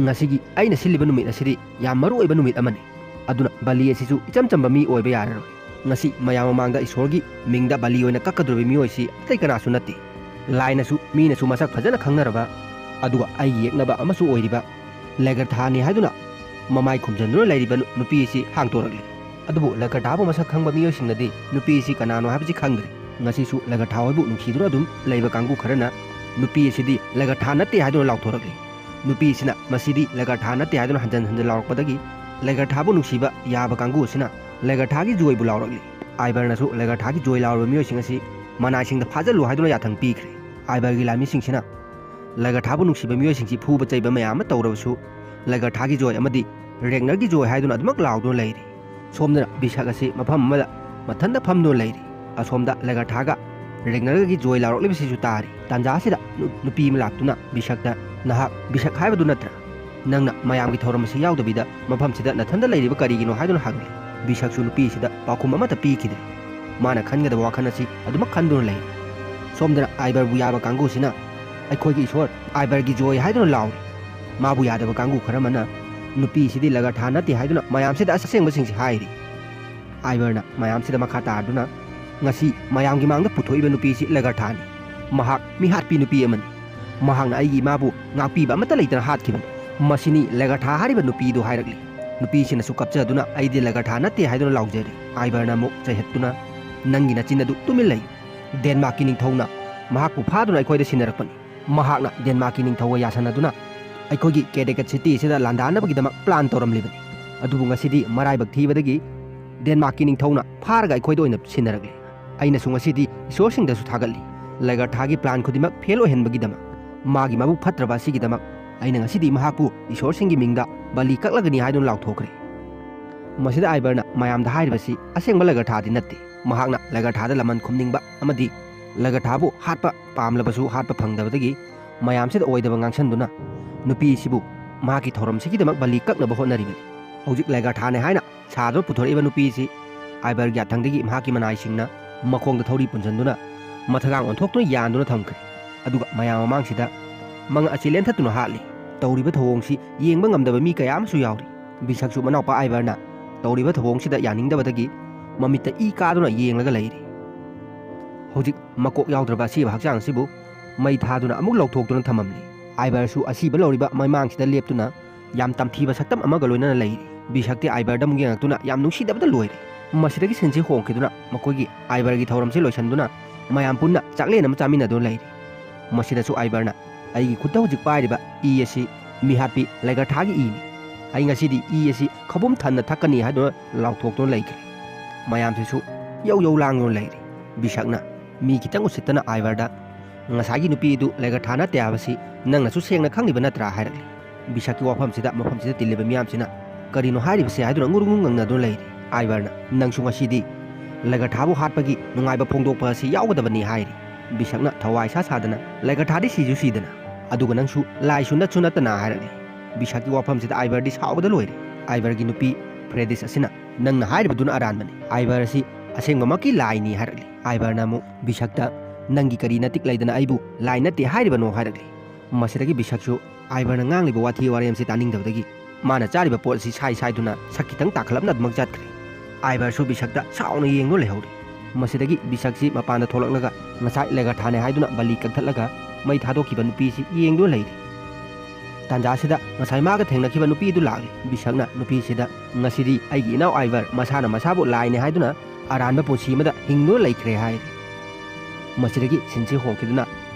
ꯉꯁꯤꯒꯤ ꯑꯩꯅ ꯁꯤꯜꯂꯤꯕ ꯅꯨꯃꯤꯠ ꯑꯁꯤꯗꯤ ꯌꯥꯝ ꯃꯔꯨ ꯑꯣꯏꯕ ꯅꯨꯃꯤꯠ ꯑꯃꯅꯤ꯫ ꯑꯗꯨꯅ ꯕꯂꯤ ꯑꯁꯤꯁꯨ ꯏꯆꯝ ꯆꯝꯕ ꯃꯤ ꯑꯣꯏꯕ ꯌꯥꯔꯔꯣꯏ꯫ ꯉꯁꯤ ꯃꯌꯥꯝ ꯃꯃꯥꯡꯗ ꯏꯁꯣꯔꯒꯤ ꯃꯤꯡꯗ ꯕꯂꯤ ꯑꯣꯏꯅ ꯀꯛꯀꯗꯧꯔꯤꯕ ꯃꯤꯑꯣꯏꯁꯤ ꯑꯇꯩ ꯀꯅꯥꯁꯨ ꯅꯠꯇꯦ꯫ ꯂꯥꯏꯅꯁꯨ ꯃꯤꯅꯁꯨ ꯃꯁꯛ ꯐꯖꯅ ꯈꯪꯅꯔꯕ, ꯑꯗꯨꯒ ꯑꯩꯒꯤ ꯌꯦꯛꯅꯕ ꯑꯃꯁꯨ ꯑꯣꯏꯔꯤꯕ ꯂꯦꯒꯔꯊꯥꯅꯤ ꯍꯥꯏꯗꯨꯅ ꯃꯃꯥꯏ ꯈꯨꯝꯖꯤꯟꯗꯨꯅ ꯂꯩꯔꯤꯕ ꯅꯨ-, ꯅꯨꯄꯤ ꯑꯁꯤ ꯍꯥꯡꯗꯣꯔꯛꯂꯤ꯫ ꯑꯗꯨꯕꯨ ꯂꯦꯒꯔꯊꯥꯕꯨ ꯃꯁꯛ ꯈꯪꯕ ꯃꯤꯑꯣꯏꯁꯤꯡꯅꯗꯤ ꯅꯨꯄꯤ ꯑꯁꯤ ꯀꯅꯥꯅꯣ ꯍꯥꯏꯕꯁꯤ ꯈꯪꯗ꯭ꯔꯤ꯫ ꯉꯁꯤꯁꯨ ꯂꯦꯒꯔꯊꯥ ꯍꯣꯏꯕꯨ ꯅꯨꯡꯁꯤꯗꯨꯅ ꯑꯗꯨꯝ ꯂꯩꯕ ꯀꯥꯡꯕꯨ ꯈꯔꯅ ꯅꯨꯄꯤ ꯑꯁꯤꯗꯤ ꯂꯦꯒꯔꯊꯥ ꯅꯠꯇꯦ ꯍꯥꯏꯗꯨꯅ ꯂꯥꯎꯊꯣꯔꯛꯂꯤ꯫ ꯅꯨꯄꯤ ꯑꯁꯤꯅ ꯃꯁꯤꯗꯤ ꯂꯦꯒꯔꯊꯥ ꯅꯠꯇꯦ ꯍꯥꯏꯗꯨꯅ ꯍꯟꯖꯟ ꯍꯟꯖꯟ ꯂꯥꯎꯔꯛꯄꯗꯒꯤ ꯂꯦꯒꯔꯊꯥꯕꯨ ꯅꯨꯡꯁꯤꯕ ꯌꯥꯕ ꯀꯥꯡꯕꯨ ꯑꯁꯤꯅ ꯂꯦꯒꯔꯊꯥꯒꯤ ꯖꯣꯏꯕꯨ ꯂꯥꯎꯔꯛꯂꯤ꯫ ꯑꯥꯏꯕꯔꯅꯁꯨ ꯂꯦꯒꯔꯊꯥꯒꯤ ꯖꯣꯏ ꯂꯥꯎꯔꯕ ꯃꯤꯑꯣꯏꯁꯤꯡ ꯑꯁꯤ ꯃꯅꯥꯏꯁꯤꯡꯗ ꯐꯥꯖꯤꯜꯂꯨ ꯍꯥꯏꯗꯨꯅ ꯌꯥꯊꯪ ꯄꯤꯈ꯭ꯔꯦ꯫ ꯑꯥꯏꯕꯔꯒꯤ ꯂꯥꯟꯃꯤꯁꯤꯡꯁꯤꯅ ꯂꯦꯒꯔꯊꯥꯕꯨ ꯅꯨꯡꯁꯤꯕ ꯃꯤꯑꯣꯏꯁꯤꯡꯁꯤ ꯐꯨꯕ ꯆꯩꯕ ꯃꯌꯥꯝ ꯑꯃ ꯇꯧꯔꯕꯁꯨ ꯂꯦꯒꯔꯊꯥꯒꯤ ꯖꯣꯏ ꯑꯃꯗꯤ ꯔꯦꯒꯅꯔꯒꯤ ꯖꯣꯏ ꯍꯥꯏꯗꯨꯅ ꯑꯗꯨꯃꯛ ꯂꯥꯎꯗꯨꯅ ꯂꯩꯔꯤ꯫ ꯁꯣꯝꯗꯅ ꯕꯤꯁꯛ ꯑꯁꯤ ꯃꯐꯝ ꯑꯃꯗ ꯃꯊꯟꯇ ꯐꯝꯗꯨꯅ ꯂꯩꯔꯤ꯫ ꯑꯁꯣꯝꯗ ꯂꯦꯒꯔꯊꯥꯒ ꯔꯦꯒꯅꯔꯒꯤ ꯖꯣꯏ ꯂꯥꯎꯔꯛꯂꯤꯕꯁꯤꯁꯨ ꯇꯥꯔꯤ꯫ ꯇꯥꯟꯖꯥ ꯑꯁꯤꯗ ꯅꯨ-, ꯅꯨꯄꯤ ꯑꯃ ꯂꯥꯛꯇꯨꯅ ꯕꯤꯁꯛꯇ, "ꯅꯍꯥꯛ ꯕꯤꯁꯛ ꯍꯥꯏꯕꯗꯨ ꯅꯠꯇ꯭ꯔꯥ? ꯅꯪꯅ ꯃꯌꯥꯝꯒꯤ ꯊꯧꯔꯝ ꯑꯁꯤ ꯌꯥꯎꯗꯕꯤꯗ ꯃꯐꯝꯁꯤꯗ ꯅꯊꯟꯇ ꯂꯩꯔꯤꯕ ꯀꯔꯤꯒꯤꯅꯣ?" ꯍꯥꯏꯗꯨꯅ ꯍꯪꯂꯤ꯫ ꯕꯤꯁꯛꯁꯨ ꯅꯨꯄꯤꯁꯤꯗ ꯄꯥꯎꯈꯨꯝ ꯑꯃꯠꯇ ꯄꯤꯈꯤꯗ꯭ꯔꯦ꯫ ꯃꯥꯅ ꯈꯟꯒꯗꯕ ꯋꯥꯈꯜ ꯑꯁꯤ ꯑꯗꯨꯃꯛ ꯈꯟꯗꯨꯅ ꯂꯩ꯫ ꯁꯣꯝꯗꯅ ꯑꯥꯏꯕꯔꯕꯨ ꯌꯥꯕ ꯀꯥꯡꯕꯨꯁꯤꯅ "ꯑꯩꯈꯣꯏꯒꯤ ꯏꯁꯣꯔ ꯑꯥꯏꯕꯔꯒꯤ ꯖꯣꯏ" ꯍꯥꯏꯗꯨꯅ ꯂꯥꯎꯔꯤ꯫ ꯃꯥꯕꯨ ꯌꯥꯗꯕ ꯀꯥꯡꯕꯨ ꯈꯔ ꯑꯃꯅ "ꯅꯨꯄꯤꯁꯤꯗꯤ ꯂꯒꯔꯊꯥ ꯅꯠꯇꯦ" ꯍꯥꯏꯗꯨꯅ ꯃꯌꯥꯝꯁꯤꯗ ꯑꯁꯦꯡꯕꯁꯤꯡꯁꯤ ꯍꯥꯏꯔꯤ꯫ ꯑꯥꯏꯕꯔꯅ ꯃꯌꯥꯝꯁꯤꯗ ꯃꯈꯥ ꯇꯥꯗꯨꯅ, "ꯉꯁꯤ ꯃꯌꯥꯝꯒꯤ ꯃꯥꯡꯗ ꯄꯨꯊꯣꯛꯏꯕ ꯅꯨꯄꯤꯁꯤ ꯂꯒꯔꯊꯥꯅꯤ꯫ ꯃꯍꯥꯛ ꯃꯤꯍꯥꯠꯄꯤ ꯅꯨꯄꯤ ꯑꯃꯅꯤ꯫ ꯃꯍꯥꯛꯅ ꯑꯩꯒꯤ ꯏꯃꯥꯕꯨ ꯉꯥꯛꯄꯤꯕ ꯑꯃꯠꯇ ꯂꯩꯇꯅ ꯍꯥꯠꯈꯤꯕꯅꯤ꯫ ꯃꯁꯤꯅꯤ ꯂꯒꯔꯊꯥ ꯍꯥꯏꯔꯤꯕ ꯅꯨꯄꯤꯗꯨ" ꯍꯥꯏꯔꯛꯂꯤ꯫ ꯅꯨꯄꯤꯁꯤꯅꯁꯨ ꯀꯞꯆꯗꯨꯅ "ꯑꯩꯗꯤ ꯂꯒꯔꯊꯥ ꯅꯠꯇꯦ" ꯍꯥꯏꯗꯨꯅ ꯂꯥꯎꯖꯔꯤ꯫ ꯑꯥꯏꯕꯔꯅ ꯑꯃꯨꯛ ꯆꯩꯍꯠꯇꯨꯅ, "ꯅꯪꯒꯤ ꯅꯆꯤꯟ ꯑꯗꯨ ꯇꯨꯃꯤꯟ ꯂꯩꯌꯨ꯫ ꯗꯦꯟꯃꯥꯔꯛꯀꯤ ꯅꯤꯡꯊꯧꯅ ꯃꯍꯥꯛꯄꯨ ꯐꯥꯗꯨꯅ ꯑꯩꯈꯣꯏꯗ ꯁꯤꯟꯅꯔꯛꯄꯅꯤ꯫ ꯃꯍꯥꯛꯅ ꯗꯦꯟꯃꯥꯔꯛꯀꯤ ꯅꯤꯡꯊꯧꯒ ꯌꯥꯁꯟꯅꯗꯨꯅ ꯑꯩꯈꯣꯏꯒꯤ ꯀꯦꯗꯦꯀꯠ ꯁꯤꯇꯤ ꯑꯁꯤꯗ ꯂꯥꯟꯗꯥꯅꯕꯒꯤꯗꯃꯛ ꯄ꯭ꯂꯥꯟ ꯇꯧꯔꯝꯂꯤꯕꯅꯤ꯫ ꯑꯗꯨꯕꯨ ꯉꯁꯤꯗꯤ ꯃꯔꯥꯏꯕꯛ ꯊꯤꯕꯗꯒꯤ ꯗꯦꯟꯃꯥꯔꯛꯀꯤ ꯅꯤꯡꯊꯧꯅ ꯐꯥꯔꯒ ꯑꯩꯈꯣꯏꯗ ꯑꯣꯏꯅ ꯁꯤꯟꯅꯔꯛꯂꯤ꯫ ꯑꯩꯅꯁꯨ ꯉꯁꯤꯗꯤ ꯏꯁꯣꯔꯁꯤꯡꯗꯁꯨ ꯊꯥꯒꯠꯂꯤ꯫ ꯂꯒꯔꯊꯥꯒꯤ ꯄ꯭ꯂꯥꯟ ꯈꯨꯗꯤꯡꯃꯛ ꯐꯦꯜ ꯑꯣꯏꯍꯟꯕꯒꯤꯗꯃꯛ, ꯃꯥꯒꯤ ꯃꯕꯨꯛ ꯐꯠꯇ꯭ꯔꯕ ꯑꯁꯤꯒꯤꯗꯃꯛ ꯑꯩꯅ ꯉꯁꯤꯗꯤ ꯃꯍꯥꯛꯄꯨ ꯏꯁꯣꯔꯁꯤꯡꯒꯤ ꯃꯤꯡꯗ ꯕꯂꯤ ꯀꯛꯂꯒꯅꯤ" ꯍꯥꯏꯗꯨꯅ ꯂꯥꯎꯊꯣꯛꯈ꯭ꯔꯦ꯫ ꯃꯁꯤꯗ ꯑꯥꯏꯕꯔꯅ ꯃꯌꯥꯝꯗ ꯍꯥꯏꯔꯤꯕꯁꯤ ꯑꯁꯦꯡꯕ ꯂꯒꯔꯊꯥꯗꯤ ꯅꯠꯇꯦ꯫ ꯃꯍꯥꯛꯅ ꯂꯒꯔꯊꯥꯗ ꯂꯃꯟ ꯈꯨꯝꯅꯤꯡꯕ ꯑꯃꯗꯤ ꯂꯒꯔꯊꯥꯕꯨ ꯍꯥꯠꯄ ꯄꯥꯝꯂꯕꯁꯨ ꯍꯥꯠꯄ ꯐꯪꯗꯕꯗꯒꯤ ꯃꯌꯥꯝꯁꯤꯗ ꯑꯣꯏꯗꯕ ꯉꯥꯡꯁꯟꯗꯨꯅ ꯅꯨꯄꯤꯁꯤꯕꯨ ꯃꯍꯥꯛꯀꯤ ꯊꯧꯔꯝꯁꯤꯒꯤꯗꯃꯛ ꯕꯂꯤ ꯀꯛꯅꯕ ꯍꯣꯠꯅꯔꯤꯕꯅꯤ꯫ ꯍꯧꯖꯤꯛ ꯂꯒꯔꯊꯥꯅꯦ ꯍꯥꯏꯅ ꯁꯥꯗꯨꯅ ꯄꯨꯊꯣꯔꯛꯏꯕ ꯅꯨꯄꯤꯁꯤ ꯑꯥꯏꯕꯔꯒꯤ ꯌꯥꯊꯪꯗꯒꯤ ꯃꯍꯥꯛꯀꯤ ꯃꯅꯥꯏꯁꯤꯡꯅ ꯃꯈꯣꯡꯗ ꯊꯧꯔꯤ ꯄꯨꯟꯁꯤꯟꯗꯨꯅ ꯃꯊꯒꯥꯡ ꯑꯣꯟꯊꯣꯛꯇꯨꯅ ꯌꯥꯟꯗꯨꯅ ꯊꯝꯈ꯭ꯔꯦ꯫ ꯑꯗꯨꯒ ꯃꯌꯥꯝ ꯃꯃꯥꯡꯁꯤꯗ ꯃꯉꯛ ꯑꯁꯤ ꯂꯦꯟꯊꯠꯇꯨꯅ ꯍꯥꯠꯂꯤ꯫ ꯇꯧꯔꯤꯕ ꯊꯧꯑꯣꯡꯁꯤ ꯌꯦꯡꯕ ꯉꯝꯗꯕ ꯃꯤ ꯀꯌꯥ ꯑꯃꯁꯨ ꯌꯥꯎꯔꯤ꯫ ꯕꯤꯁꯛꯁꯨ ꯃꯅꯥꯎꯄꯥ ꯑꯥꯏꯕꯔꯅ ꯇꯧꯔꯤꯕ ꯊꯧꯑꯣꯡꯁꯤꯗ ꯌꯥꯅꯤꯡꯗꯕꯗꯒꯤ ꯃꯃꯤꯠꯇ ꯏ ꯀꯥꯗꯨꯅ ꯌꯦꯡꯂꯒ ꯂꯩꯔꯤ꯫ ꯍꯧꯖꯤꯛ ꯃꯀꯣꯛ ꯌꯥꯎꯗ꯭ꯔꯕ ꯑꯁꯤꯕ ꯍꯛꯆꯥꯡ ꯑꯁꯤꯕꯨ ꯃꯩ ꯊꯥꯗꯨꯅ ꯑꯃꯨꯛ ꯂꯧꯊꯣꯛꯇꯨꯅ ꯊꯝꯃꯝꯂꯤ꯫ ꯑꯥꯏꯕꯔꯁꯨ ꯑꯁꯤꯕ ꯂꯧꯔꯤꯕ ꯃꯩꯃꯥꯡꯁꯤꯗ ꯂꯦꯞꯇꯨꯅ ꯌꯥꯝ ꯇꯝꯊꯤꯕ ꯁꯛꯇꯝ ꯑꯃꯒ ꯂꯣꯏꯅꯅ ꯂꯩꯔꯤ꯫ ꯕꯤꯁꯛꯇꯤ ꯑꯥꯏꯕꯔꯗ ꯑꯃꯨꯛ ꯌꯦꯡꯉꯛꯇꯨꯅ ꯌꯥꯝ ꯅꯨꯡꯁꯤꯗꯕꯗ ꯂꯣꯏꯔꯦ꯫ ꯃꯁꯤꯗꯒꯤ ꯁꯤꯟꯁꯤ ꯍꯣꯡꯈꯤꯗꯨꯅ ꯃꯈꯣꯏꯒꯤ ꯑꯥꯏꯕꯔꯒꯤ ꯊꯧꯔꯝꯁꯤ ꯂꯣꯏꯁꯤꯟꯗꯨꯅ ꯃꯌꯥꯝ ꯄꯨꯟꯅ ꯆꯥꯛꯂꯦꯟ ꯑꯃ ꯆꯥꯃꯤꯟꯅꯗꯨꯅ ꯂꯩꯔꯤ꯫ ꯃꯁꯤꯗꯁꯨ ꯑꯥꯏꯕꯔꯅ "ꯑꯩꯒꯤ ꯈꯨꯠꯇ ꯍꯧꯖꯤꯛ ꯄꯥꯏꯔꯤꯕ ꯏ ꯑꯁꯤ ꯃꯤꯍꯥꯠꯄꯤ ꯂꯒꯔꯊꯥꯒꯤ ꯏꯅꯤ꯫ ꯑꯩ ꯉꯁꯤꯗꯤ ꯏ ꯑꯁꯤ ꯈꯕꯨꯝ ꯊꯟꯅ ꯊꯛꯀꯅꯤ" ꯍꯥꯏꯗꯨꯅ ꯂꯥꯎꯊꯣꯛꯇꯨꯅ ꯂꯩꯈ꯭ꯔꯦ꯫ ꯃꯌꯥꯝꯁꯤꯁꯨ ꯌꯧ ꯌꯧ ꯂꯥꯡꯗꯨꯅ ꯂꯩꯔꯤ꯫ ꯕꯤꯁꯛꯅ ꯃꯤ ꯈꯤꯇꯪ ꯎꯁꯤꯠꯇꯅ ꯑꯥꯏꯕꯔꯗ "ꯉꯁꯥꯏꯒꯤ ꯅꯨꯄꯤ ꯑꯗꯨ ꯂꯒꯔꯊꯥ ꯅꯠꯇꯦ ꯍꯥꯏꯕꯁꯤ ꯅꯪꯅꯁꯨ ꯁꯦꯡꯅ ꯈꯪꯂꯤꯕ ꯅꯠꯇ꯭ꯔꯥ?" ꯍꯥꯏꯔꯛꯂꯤ꯫ ꯕꯤꯁꯛꯀꯤ ꯋꯥꯐꯝꯁꯤꯗ ꯃꯐꯝꯁꯤꯗ ꯇꯤꯜꯂꯤꯕ ꯃꯤꯌꯥꯝꯁꯤꯅ "ꯀꯔꯤꯅꯣ ꯍꯥꯏꯔꯤꯕꯁꯦ?" ꯍꯥꯏꯗꯨꯅ ꯉꯨꯔꯨ ꯉꯨꯔꯨ ꯉꯪꯅꯗꯨꯅ ꯂꯩꯔꯤ꯫ ꯑꯥꯏꯕꯔꯅ "ꯅꯪꯁꯨ ꯉꯁꯤꯗꯤ ꯂꯒꯔꯊꯥꯕꯨ ꯍꯥꯠꯄꯒꯤ ꯅꯨꯡꯉꯥꯏꯕ ꯐꯣꯡꯗꯣꯛꯄ ꯑꯁꯤ ꯌꯥꯎꯒꯗꯕꯅꯤ" ꯍꯥꯏꯔꯤ꯫ ꯕꯤꯁꯛꯅ ꯊꯋꯥꯏ ꯁꯥ ꯁꯥꯗꯅ "ꯂꯒꯔꯊꯥꯗꯤ ꯁꯤꯁꯨ ꯁꯤꯗꯅ, ꯑꯗꯨꯒ ꯅꯪꯁꯨ ꯂꯥꯏꯁꯨ ꯅꯠꯁꯨ ꯅꯠꯇꯅ" ꯍꯥꯏꯔꯛꯂꯤ꯫ ꯕꯤꯁꯛꯀꯤ ꯋꯥꯐꯝꯁꯤꯗ ꯑꯥꯏꯕꯔꯗꯤ ꯁꯥꯎꯕꯗ ꯂꯣꯏꯔꯦ꯫ ꯑꯥꯏꯕꯔꯒꯤ ꯅꯨꯄꯤ ꯐ꯭ꯔꯦꯗꯤꯁ ꯑꯁꯤꯅ "ꯅꯪꯅ ꯍꯥꯏꯔꯤꯕꯗꯨꯅ ꯑꯔꯥꯟꯕꯅꯤ꯫ ꯑꯥꯏꯕꯔ ꯑꯁꯤ ꯑꯁꯦꯡꯕꯃꯛꯀꯤ ꯂꯥꯏꯅꯤ" ꯍꯥꯏꯔꯛꯂꯤ꯫ ꯑꯥꯏꯕꯔꯅ ꯑꯃꯨꯛ ꯕꯤꯁꯛꯇ "ꯅꯪꯒꯤ ꯀꯔꯤ ꯅꯇꯤꯛ ꯂꯩꯗꯅ ꯑꯩꯕꯨ ꯂꯥꯏ ꯅꯠꯇꯦ ꯍꯥꯏꯔꯤꯕꯅꯣ?" ꯍꯥꯏꯔꯛꯂꯤ꯫ ꯃꯁꯤꯗꯒꯤ ꯕꯤꯁꯛꯁꯨ ꯑꯥꯏꯚꯔꯅ ꯉꯥꯡꯂꯤꯕ ꯋꯥꯊꯤ ꯋꯥꯔꯦꯝꯁꯤ ꯇꯥꯅꯤꯡꯗꯕꯗꯒꯤ ꯃꯥꯅ ꯆꯥꯔꯤꯕ ꯄꯣꯠ ꯑꯁꯤ ꯁꯥꯏ ꯁꯥꯏꯗꯨꯅ ꯁꯛ ꯈꯤꯇꯪ ꯇꯥꯈꯠꯂꯞꯅ ꯑꯗꯨꯃꯛ ꯆꯠꯈ꯭ꯔꯦ꯫ ꯑꯥꯏꯚꯔꯁꯨ ꯕꯤꯁꯛꯇ ꯁꯥꯎꯅ ꯌꯦꯡꯗꯨꯅ ꯂꯩꯍꯧꯔꯤ꯫ ꯃꯁꯤꯗꯒꯤ ꯕꯤꯁꯛꯁꯤ ꯃꯄꯥꯟꯗ ꯊꯣꯛꯂꯛꯂꯒ ꯉꯁꯥꯏ ꯂꯦꯒꯔꯊꯥꯅꯦ ꯍꯥꯏꯗꯨꯅ ꯕꯂꯤ ꯀꯛꯊꯠꯂꯒ ꯃꯩ ꯊꯥꯗꯣꯛꯈꯤꯕ ꯅꯨꯄꯤꯁꯤ ꯌꯦꯡꯗꯨꯅ ꯂꯩꯔꯤ꯫ ꯇꯥꯟꯖꯥꯁꯤꯗ ꯉꯁꯥꯏ ꯃꯥꯒ ꯊꯦꯡꯅꯈꯤꯕ ꯅꯨꯄꯤ ꯑꯗꯨ ꯂꯥꯛꯂꯤ꯫ ꯕꯤꯁꯛꯅ ꯅꯨꯄꯤꯁꯤꯗ, "ꯉꯁꯤꯗꯤ ꯑꯩꯒꯤ ꯏꯅꯥꯎ ꯑꯥꯏꯚꯔ ꯃꯁꯥꯅ ꯃꯁꯥꯕꯨ ꯂꯥꯏꯅꯦ ꯍꯥꯏꯗꯨꯅ ꯑꯔꯥꯟꯕ ꯄꯨꯟꯁꯤ ꯑꯃꯗ ꯍꯤꯡꯗꯨꯅ ꯂꯩꯈ꯭ꯔꯦ" ꯍꯥꯏꯔꯤ꯫ ꯃꯁꯤꯗꯒꯤ ꯁꯤꯟꯁꯤ ꯍꯣꯡꯈꯤꯗꯨꯅ